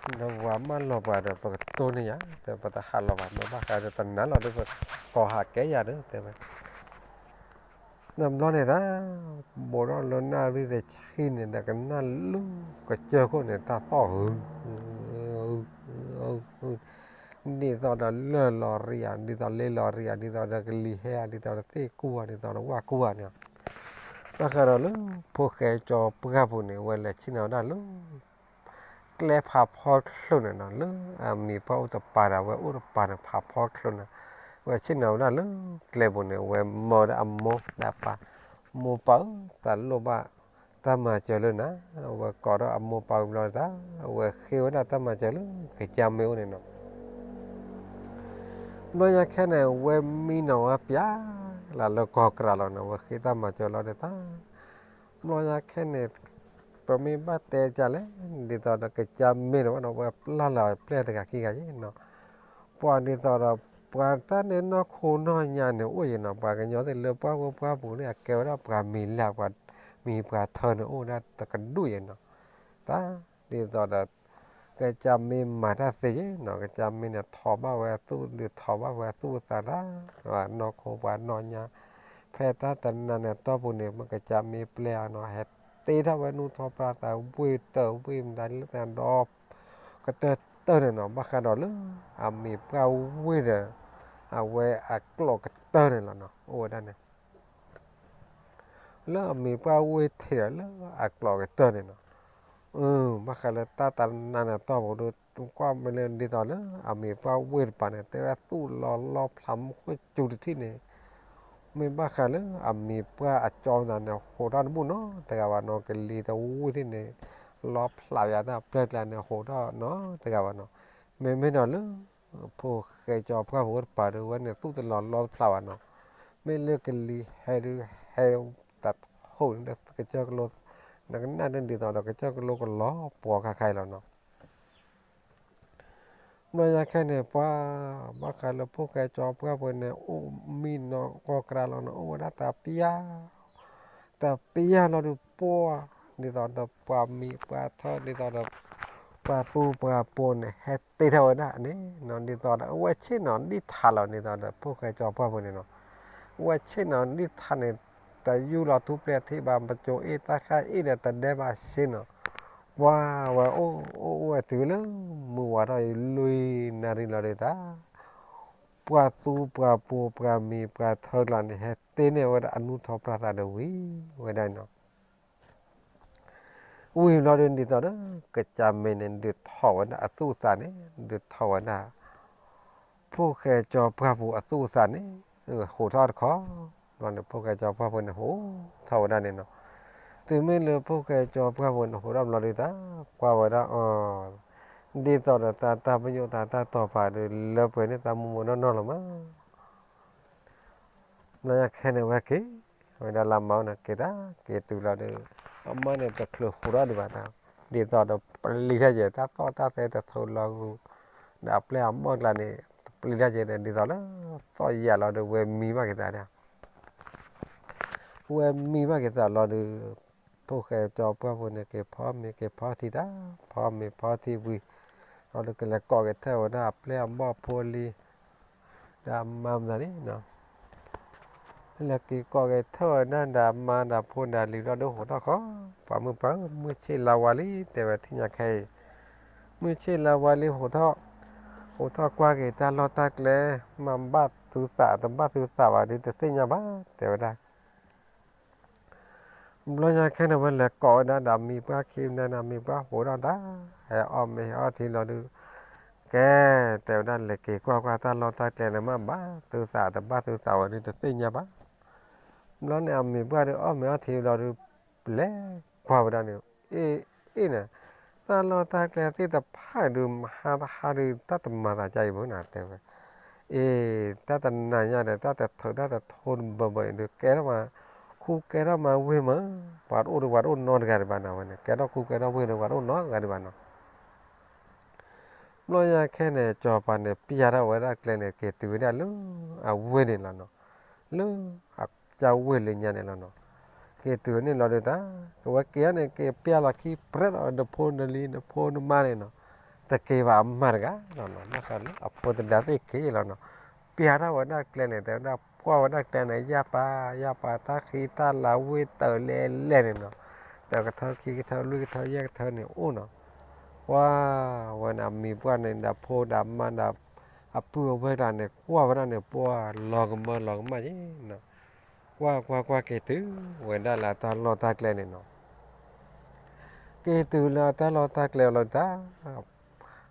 ဒီးပှၤမၢလီၤပှၤဒီး ပကတိၢ်န့ၢ်ယၤ ပတဟးလီၤဘၣ် မ့ၢ်ဘၣ်ဃးဒီးတနၤလီၤဒီး ပကိးဟးကဲယၤဒီး တဲဝဲ တဘျီန့ၣ်သး ဘိးထီၣ်လၢနၣ်ရံၣ်တဆံန့ၣ်ဒီး ကနၣ်လူၢ်ကစၢၢ်ခိၣ်န့ၣ် တၢ်သီၣ်ဟု ဒ်သိးဒီးလၢၢ်လီၤရံဧါ ဒ်သိးလ့လီၤရံဧါ ဒ်သိးဒီးကလံၤဟဲဧါ ဒ်သိးဒီးသ့ၣ်ကူၣ်ဧါ ဒ်သိးဒီးဝၣ်ကူၣ်ဧါန့ၣ် ဘၣ်ဃးဒီးလၢ ဖိၣ်ဃဲကၠီပှၢ်ပူၤန့ၣ် အဝဲလဲၤဆ့ၣ်နီၤဝဲဒၣ်လၢ ကျဲဖးဖီချိၣ်န့ၣ်နီၤ လၢအမံၤပှၢ်အိၣ်တပၤဒီး အဝဲအိၣ်တပၤန့ၣ် ဖးဖီချိၣ်န့ၣ် အဝဲဆ့ၣ်နီၤဝဲဒၣ်လၢကျဲပူၤန့ၣ် အဝဲမၢဝဲဒၣ်အမိၢ်ဒီးပၢ်, မိၢ်ပၢ်ဧၢ, တၢ်လိၣ်ဘၣ်တၢ်မၤစၢၤလၢနၤ, အဝဲကိးထီၣ်အမိၢ်ပၢ်ဝံၤဘျီတၢ် အဝဲဃ့ဝဲဒၣ်တၢ်မၤစၢၤလၢကစၢ်မ့ၢ်အိၣ်န့ၣ်နီၤ. ဘျီညါခဲန့ၣ် အဝဲမံနီၤဝဲပျၢ်လၢလၢကီၢ်ကြၤလီၤန့ၣ် အဝဲဃ့တၢ်မၤစၢၤလီၤဒီးတၢ် ဘျီညါခဲန့ၣ် ပမ့ၢ်ဘၣ်တဲဒ်လဲၣ်, ဒ်သိးဒီးကစၢ်မ့ၢ်န့ၣ်ဝဲနီၤ အဝဲပျၢ်လီၤပျဲၢ်တဂၤခံဂၤယဲနီၤ, ပှၤဒ်သိးဒီး ပှၤတၢ်န့ၣ်နီၢ်ခိနီၢ်ညါန့ၣ်အိၣ်ယဲနီၤ, ပှၤကညီသ့ၣ်လၢပှၢ်ဝဲပှၢ်ပူၤန့ၣ် အကဲဝဲဒၣ်ပှၤမံၤလၢ် ပှၤမံၤပှၤထၢန့ၣ်အိၣ်ဝဲဒၣ်တကဒူၣ်ယဲနီၤ, တၢ်ဒ်သိးဒီး ကစၢ်မ့ၢ်မၤတၢ်သ့ယဲနီၤ, ကစၢ်မ့ၢ်န့ၣ် ထိးဘၣ်ဝဲသူၣ်ဒုးထိးဘၣ်ဝဲသူၣ်အသးတၢ်, နီၢ်ခိပှၤနီၢ်ညါ, ဖဲတၢ်တနၤန့ၣ်အတီၢ်ပူၤန့ၣ် မ့ၢ်ကစၢ်မ့ၢ်ပျဲအနီၤ ဟဲတ့ထီၣ်ဝဲနူၢ်ထီၣ်ပြၢ်သးဝ့ၢ်တၢၢ်ဝ့ၢ်မတၤလၢသးဒီး ကတၢၢ်တၢၢ်န့ၣ်နီၤ, ဘၣ်ဃးဒီးလၢ အမံၤပှၢ်ဝ့ၢ်ဒီး အဝဲအကျိာ်ကတၢၢ်န့ၣ်လီၤနီၤ, အိၣ်ဝဲဒၣ်န့ၣ် လၢအမံၤပှၢ်ဝ့ၢ်ထံးဒီးလၢအကျိာ်ကတၢၢ်န့ၣ်နီၤ, ဘၣ်ဃးလၢတၢ်တနၤန့ၣ်အတီၢ်ပူၤဒီး ကွၢ်မ့ၢ်လၢဒ်သိးလၢအမံၤပှၢ်ဝ့ၢ်တပၤန့ၣ် တဲဝဲသူၣ်လီၤလီဖျးမူခိၣ်စူၤတထံၣ်န့ၣ်, မ့ၢ်ဘၣ်ဃးလၢအမံၤပှၢ်အကၠီသးန့ၣ် ဟိးထီၣ်တဘူၣ်နီတဂၤဘၣ်နီၤ, ကလံၤတဝံၣ်ထံၣ်န့ၣ် လီဖျးယၤတၢ်ပျဲၢ်ကျါန့ၣ် ဟိးထီၣ်နီတဂၤဘၣ်နီၤ, မ့မ့ၢ်ဒီးလၢ ဖိၣ်ဃဲကၠီပှၢ်ပူၤတပၤဒီး ဝဲန့ၣ်သူၣ်တလီၤလီတဖျးဘၣ်နီၤ, မ့ၢ်လၢကလံၤဟဲဒုးဟဲတၢ်ဟိၣ်န့ၣ် ကစၢၢ်ကလိ နကနၣ်ဒ်သိးဒီးကစၢၢ်ကလိကလီၤပှီၤခါခါအံၤလီၤနီၤ. ဘျီညါခဲန့ၣ် ပှၤ ဘၣ်ဃးလၢဖိၣ်ဃဲကၠီပှၢ်ပူၤန့ၣ် အိၣ်မံနီၤကီၢ်ကြၤလီၤန့ၣ် အိၣ်ဝဲဒၣ်တပျၢ် တပျၢ်လီၤဒီးပှၤ ဒ်သိးဒီးပှၤမံၤပှၤထၢ ဒ်သိးဒီး ပှၤသူပှၤပိာ်န့ၣ် ဟဲတ့ထီၣ်ဝဲဒၣ်န့ၣ်နီၤ, ဒ်သိးဒီးအဝဲဆ့ၣ်နီၤဒံၣ်ထးလီၤ ဒ်သိးဒီးဖိၣ်ဃဲကၠီပှၢ်ပူၤန့ၣ်နီၤ, အဝဲဆ့ၣ်နီၤဒံၣ်ထးန့ၣ် တယူၢ်လီၤထူပျဲၢ်ထံဘၣ် ပစိၤအ့ၣ်တၢ်ဃၣ်အ့ၣ်ဒီးတဒဲဘၣ်ဆ့ၣ်နီၤ, ပှၤဝဲအိၣ်အိၣ်ဝဲတုၤလၢ မုၢ်ဝါထီၣ်အံၤလွံၢ်နၣ်ရံၣ်လီၤဒီးတၢ် ပှၤသူပှၤပိာ်ပှၤမံၤပှၤထၢကျါန့ၣ် ဟဲတ့န့ၢ်ဝဲဒၣ်အနူၢ်ထီၣ်ပြၢ်သးဒီးဝံၤဝဲဒၣ်နီၤ, ဝံၤဘျီဒီးဒ်သိးဒီး ကစၢ်မ့ၢ်န့ၣ် ဒုးထီၣ်ဝဲဒၣ်အသူၣ်အသးန့ၣ် ဒုးထီၣ်ဝဲဒၣ် ဖိၣ်ဃဲကၠီပှၢ်ပူၤအသူၣ်အသးန့ၣ် ဟိးထီၣ်တခီ, ဘျီန့ၣ် ဖိၣ်ဃဲကၠီပှၢ်ပူၤန့ၣ် ဟိးထီၣ်ဝဲဒၣ်န့ၣ်နီၤ, တုၤမ့ၢ်လၢဖိၣ်ဃဲကၠီပှၢ်ပူၤန့ၣ် ဟိးထီၣ်ဘျီဒီးတၢ် ကွၢ်ဝဲဒၣ်အီၤ ဒ်သိးဒီးသးတၢ်ပညိၣ်သးတၢ်တီာ်ပာ်ဒီး လၢပှဲၤန့ၢ်သးမိၢ်မိၢ်နီၢ်နီၢ်လီၤမး ဘျီညါခဲန့ၣ် အဝဲက့ၤဝဲဒၣ်လၢမါန့ၣ် က့ၤတၢ်က့ၤတုၤလီၤဒီး အမါန့ၣ်တချုးဟိးထီၣ်ဒံးဘၣ်တၢ်, ဒ်သိးဒီးပျံၤတၢ်ယဲၢ် တၢ်သီၣ်တၢ်သဲတထုးလီၤဂုၤ ဒီးအပျဲၢ်အဘီၣ်ကျါန့ၣ် ပျံၤတၢ်ယဲၢ်န့ၣ် ဒ်သိးလၢသီၣ်ယဲၢ်လီၤဒီး ဝဲမံဘၣ်က့ၤသးဒၣ် ဝဲမံဘၣ်က့ၤသးလီၤဒီး ဖိၣ်ဃဲကၠီပှၢ်ပူၤန့ၣ် က့ၤဖီမ့ၤက့ၤဖီထံတၢ်, ဖီမ့ၤဖီထံဝံၤ လီၤဒီးကလဲၤကိးက့ၤထၢၣ်ဝဲဒၣ်အပျဲၢ်အဘီၣ်ဖိလံၤ ဒီးအမါမတၤန့ၣ် လဲၤက့ၤကိးက့ၤထၢၣ်ဝဲဒၣ်ဒီးအမါဒီးဖိဒီးလံၤလီၤဒီး ဟိးထီၣ်ခီ, ပှၤမုၣ်ပှၢ်ဧၢ မုၢ်ဆ့ၣ်လါဝါလံ တဲဝဲထံၣ်ညါခဲအံၤ, မုၢ်ဆ့ၣ်လါဝါလံ ဟိးထီၣ်, ဟိးထီၣ်ကွၢ်က့ၤတၢ်လီၢ်တၢ်ကျဲ မၤဘၣ်သုသး တဘၣ်သုသးဘၣ်ဒီး တသ့ၣ်ညါဘၣ် တဲဝဲဒၣ် ဘျီညါခဲန့ၣ် ဝဲလဲၤကိးဝဲဒၣ်ဒီးမံၤပှၢ်ခံမံၤန့ၣ် မံၤပှၢ်ဟိးထီၣ်တၢ်, ဟဲအီၣ်မ့ၤဟဲအီၣ်ထံလီၤဒီး ကဲ, တဲဝဲဒၣ်လဲၤက့ၤကွၢ်ကွၢ်တၢ်လီၢ်တၢ်ကျဲန့ၣ် မၤဘၣ်သုသးတဘၣ်သုသးဝဲဒီး တသ့ၣ်ညါဘၣ်. ဘျီန့ၣ် အမံၤပှၢ်ဒီးအီၣ်မ့ၤအီၣ်ထံလီၤဒီး လဲၤကွၢ်ဝဲဒၣ်န့ၣ်, အ့ၣ်အ့ၣ်န့ၣ်, တၢ်လီၢ်တၢ်ကျဲသ့ၣ်တဖၣ်ဒုး မဟါတဟါဒုး တၢ်တမၤသးကါအံၤဘၣ်နတဲဝဲ, အ့ၣ် တၢ်တနၤညါဒီး တၢ်တထုးတၢ်တထိတဘၢဘၢအံၤဒုး ကဲထီၣ်မး, ခူကဲထီၣ်မးဝ့ၢ်မး, ပှၤတအိၣ်ဒီးပှၤတအိၣ်နီတဂၤဒံးဘၣ်နဝဲန့ၣ်, ကဲထီၣ်ခူကဲထီၣ်ဝ့ၢ်ဒီးပှၤတအိၣ်နီတဂၤဒံးဘၣ်နီၤ ဘျီညါခဲန့ၣ် စီၤပၤန့ၣ် ပျၢ်ထီၣ်ဝဲဒၣ်ကျဲန့ၣ် က့ၤတုၤဝဲဒၣ်လၢအဝ့ၢ်န့ၣ်လီၤနီၤ, လၢအကစၢ်ဝ့ၢ်လၢညါန့ၣ်လီၤနီၤ, က့ၤတုၤန့ၣ်လီၤဒုးတၢ် ကဝဲက့ၤန့ၣ် က့ၤပျၢ်လီၤခံပြဲးလီၤ နဖိနလံၤ နဖိနမါန့ၣ်နီၤ, တက့ၤဘၣ်အမါတဂၤလီၤနီၤ, ဘၣ်ဃးလၢအဖိသဒါသ့ၣ်က့ၤလီၤနီၤ, ပျၢ်ထီၣ်ဝဲဒၣ်ကျဲန့ၣ် တဲဝဲဒၣ် ကွၢ်ဝဲဒၣ်ကျဲန့ၣ် ယၢ်ပၤ ယၢ်ပၤ တၢ်ဃံတၢ်လၤဝ့ၢ်တၢးလဲၤလဲၤန့ၣ်နီၤ, တကထၢခံကထၢလွံၢ်ကထၢယဲၢ်ကထၢန့ၣ်အိၣ်နီၤ, ကွၢ်ဝဲန့ၣ် အမံၤပှၢ်န့ၣ် ဒီးဖိဒီးမါဒီး အပုၢ်အဝဲၢ်တဂၤန့ၣ် ကွၢ်ဝဲဒၣ်န့ၣ် ပှၢ်လီၤကမၢလီၤကမၣ်ယဲနီၤ, ကွၢ်ကွၢ်ကွၢ်က့ၤတုၤဝဲဒၣ်လၢအတၢ်လီၢ်တၢ်ကျဲန့ၣ်နီၤ, က့ၤတုၤလၢအတၢ်လီၢ်တၢ်ကျဲလီၤတၢ်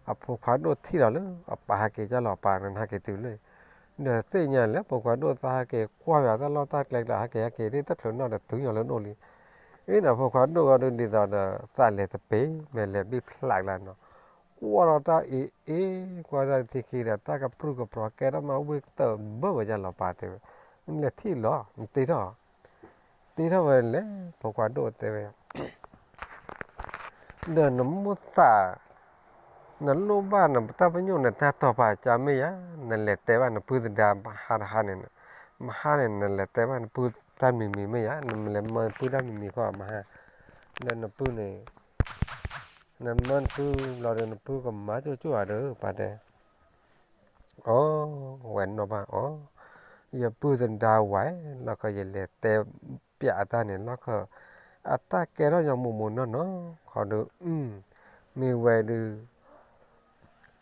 အဖိခွါဒိၣ်ထံၣ်လီၤလၢအပၢ်ဟဲက့ၤကၢ်လီၤ အပၢ်န့ၣ်ဟဲက့ၤတုၤလၢ, ဒီးသ့ၣ်ညါလၢဖိခွါဒိၣ်သးဟဲက့ၤကွၢ်ပၠးတၢ်လီၢ်တၢ်ကျဲကျါ ဟဲက့ၤဟဲက့ၤဒ်တချုးနီၣ်ဒီးတုၤညီလၢနအိၣ်လံ, အ့ၣ်န့ၣ် ဖိခွါဒိၣ်ဂီၢ်ဒုးဒ်သိးဒီး သးလဲၤတပ့ၤ မဲာ်လဲၤဘံၣ်ဖျးကျါနီၤ, ကွၢ်ထီၣ်တၢ်အ့ၣ်အ့ၣ် ကွၢ်တၢ်ထံခံဒီး တၢ်ကပြုၢ်ကပြီၤကဲထီၣ်မးဝ့ၢ်တၢးဘၢဝဲဒၣ်လီၤပၢ်တဲဝဲ, နလဲၤထံၣ်လီၤ နတ့ထီၣ် တ့ထီၣ်ဝဲလဲၣ် ဖိခွါဒိၣ်တဲဝဲ ဒီးနမိၢ်သး, နလိၣ်ဘၣ်နတၢ်ပညိၣ်နတၢ်တီၢ်ပာ်ကါမ့ၢ်ယါ, နလဲၤတဲဘၣ်နပုၢ်သဒါမဟါတဟါန့ၣ်, မဟါန့ၣ် နလဲၤတဲဘၣ်နပုၢ်တၢ်မံၤမံၤမ့ၢ်ယါ, နလဲၤမၢနပုၢ်တၢ်မံၤမံၤဃီမဟါ, ဒီးနပုၢ်န့ၣ်, နမၢနပုၢ်လီၤဒီးနပုၢ်ကမၤကၠိၣ်ကၠိၣ်ဧါဒီး ပာ်တဲ အီ, ဝဲနီၣ်ဘၣ်အီၤ, ယပုၢ်သဒါဝဲ, လီၢ်ခီယလဲၤတဲပၠးအတၢ်န့ၣ် လီၢ်ခီ, အတၢ်ကဲထီၣ်ညီမိၢ်မိၢ်နီၢ်နီၢ်, ခီဒီး, မ့ၢ်ဝဲဒုး,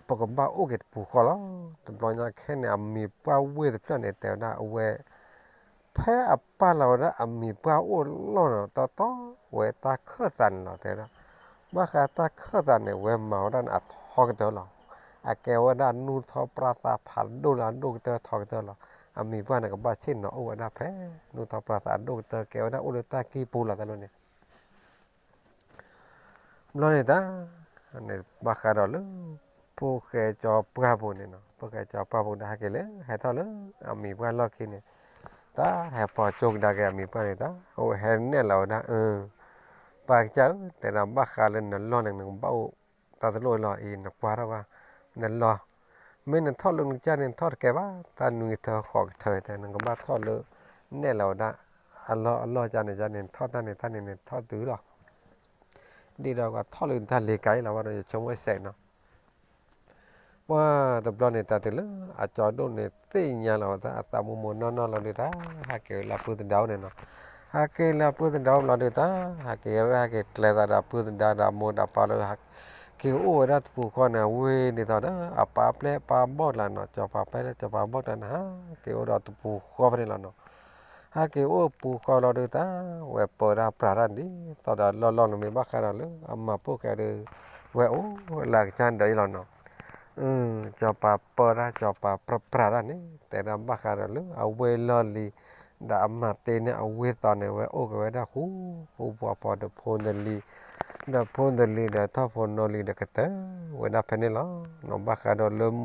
ပကဘၣ်အိၣ်က့ၤတပူၤဃီလီၤ, တဘျီညါခဲန့ၣ် အမံၤပှၢ်ဝ့ၢ်တဖျၢၣ်န့ၣ် တဲဝဲဒၣ်အဝဲ ဖဲအပာ်လီၤဝဲဒၣ်အမံၤပှၢ်အိၣ်လီၢ်နီၤ တီတီဝဲတၢ်ခၢၣ်သးန့ၣ်လီၤ တဲဝဲဒၣ်, ဘၣ်ဃးတၢ်ခၢၣ်သးန့ၣ် ဝဲမၤဝဲဒၣ်န့ၣ်အထီကတၢၢ်လီၤ, အကဲဝဲဒၣ်နူၢ်ထီၣ်ပြၢ်သးဖးဒိၣ်လၢအဒိၣ်ကတၢၢ်ထီကတၢၢ်လီၤ, အမံၤပှၢ်န့ၣ် ကဘၣ်ဆ့ၣ်နီၤအိၣ်ဝဲဒၣ်ဖဲ နူၢ်ထီၣ်ပြၢ်သးအဒိၣ်ကတၢၢ် ကဲဝဲဒၣ်အိၣ်လၢတၢ်ကံၢ်ပူၤလီၤ တၢ်လီၢ်န့ၣ် ဘျီန့ၣ်တၢ်, န့ၣ်ဘၣ်ဃးဒီးလၢ ဖိၣ်ဃဲစီၤပှၢ်ပူၤန့ၣ်နီၤ ဖိၣ်ဃဲစီၤပှၢ်ပူၤဒီးဟဲက့ၤလၢ ဟဲထီၣ်လၢ အမံၤပှၢ်လီၢ်ခံန့ၣ်, တၢ်ဟဲပိာ်ကၠိကဒါက့ၤအမံၤပှၢ်န့ၣ်တၢ် အိၣ်ဟဲနဲၣ်လီၤဝဲဒၣ်, ပၢ်ကစၢ်ဧၢ တဲဒၣ်ဘၣ်ဃးလၢနလီၢ်န့ၣ် နကဘၣ်အိၣ်တၢ်တလိၣ်လီၤ အံၤနကွၢ်ထီၣ်ကွၢ်, နလီၢ် မ့ၢ်နထီၣ်လၢနကစၢ်န့ၣ် နထီၣ်တကဲဘၣ်, တၢ်နွံကထၢဃိးကထၢတဲ နကဘၣ်ထီၣ်လၢ နဲၣ်လီၤဝဲဒၣ် အလီၢ်အလီၢ်ကန့ၣ် ကန့ၣ် နထီၣ်တၢ်န့ၣ် တၢ်န့ၣ်န့ၣ်ထီၣ်တုၤလီၤ, ဒ်ဒီးကထီၣ်လၢနတၢ်လ့ၤကၤအံၤလီၤ ဘၣ်ဒီးယဆိကမိၣ်စဲးနီၤ ပှၢ်တဘျီန့ၣ် တၢ်တုၤလၢအကၠီဒိၣ်န့ၣ် သ့ၣ်ညါလီၤဝဲဒၣ်အသးမိၢ်မိၢ်နီၢ်နီၢ်လီၤဒုးတၢ်, ဟဲက့ၤဝဲလၢအပုၢ်သဒါအိၣ်န့ၣ်နီၤ, ဟဲက့ၤလၢအပုၢ်သဒါအိၣ်ဘျီဒုးတၢ်, ဟဲက့ၤဝဲဒၣ်ဟဲက့ၤကျဲၤသးဒီးအပုၢ်သဒါဒီးအမိၢ်ဒီးပၢ်လၢ က့ၤအိၣ်ဝဲဒၣ်တပူၤဃီန့ၣ် အဝ့ၢ်ဒ်သိးဒီး အပၢ်ပျဲၢ်ပၢ်ဘီၣ်ကျါနီၤ, စီၤပၤပျဲၢ်လၢစီၤပၤဘီၣ်ကျါန့ၣ် ဟဲက့ၤအိၣ်ဒီးတပူၤဃီဖဲန့ၣ်လီၤနီၤ ဟဲက့ၤအိၣ်ပူၤဃီလီၤဒုးတၢ်, ဝဲပၢဒၣ်ပြးတၢ်ဒ်သိးဒီးလီၢ်လီၢ်န့ၣ်မ့ၢ်ဘၣ်ဃးဒီးလၢအမၤပိၢ်ဃဲဒုး, ဝဲအိၣ်လၢအကစၢ်ဒၢးအံၤလီၤနီၤ, စီၤပၤပၢတၢ် စီၤပၤပြးပြးတၢ်န့ၣ် တဲဒၣ်ဘၣ်ဃးဒီးလၢအဝ့ၢ်လီၢ်လံၤ, ဒီးအမၤတ့န့ၢ်အဝ့ၢ်သီန့ၣ် ဝဲအိၣ်က့ၤဝဲဒၣ်ဃူဃူဖိးဖိးဒီးဖိနလံၤ, ဒီးဖိနလံၤဒီးထီၣ်ဖိနီၢ်လံၤဒီးကတၢၢ် ဝဲဒၣ်ဖဲန့ၣ်လီၤ. နီၤဘၣ်ဃးဒီးလၢ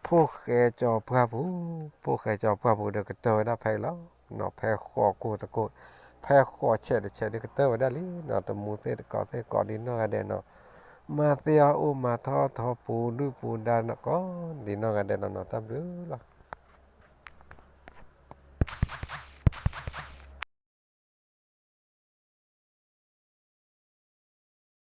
ဖိၣ်ဃဲစီၤပှၢ်ပူၤ, ဖိၣ်ဃဲစီၤပှၢ်ပူၤဒီးကတၢၢ်ဝဲဒၣ်ဖဲအံၤလီၤ. နီၤဖဲဃိးကိၢ်တကိၢ်, ဖဲဃိးဆဲးတဆဲးဒီးကတၢၢ်ဝဲဒၣ်လံနီၤ, တမူသ့ၣ်တကိးသ့ၣ်ကိးဒ်နီၢ်ဂၤဒဲးနီၤ, မၤသ့အီၣ်အိၣ်မၤထီၣ်ထီပူၤဒုၣ်ပူၤဒါကိးဒ်နီၢ်ဂၤဒဲးနီၤနီၤ တၢ်ဘျုးလီၤ.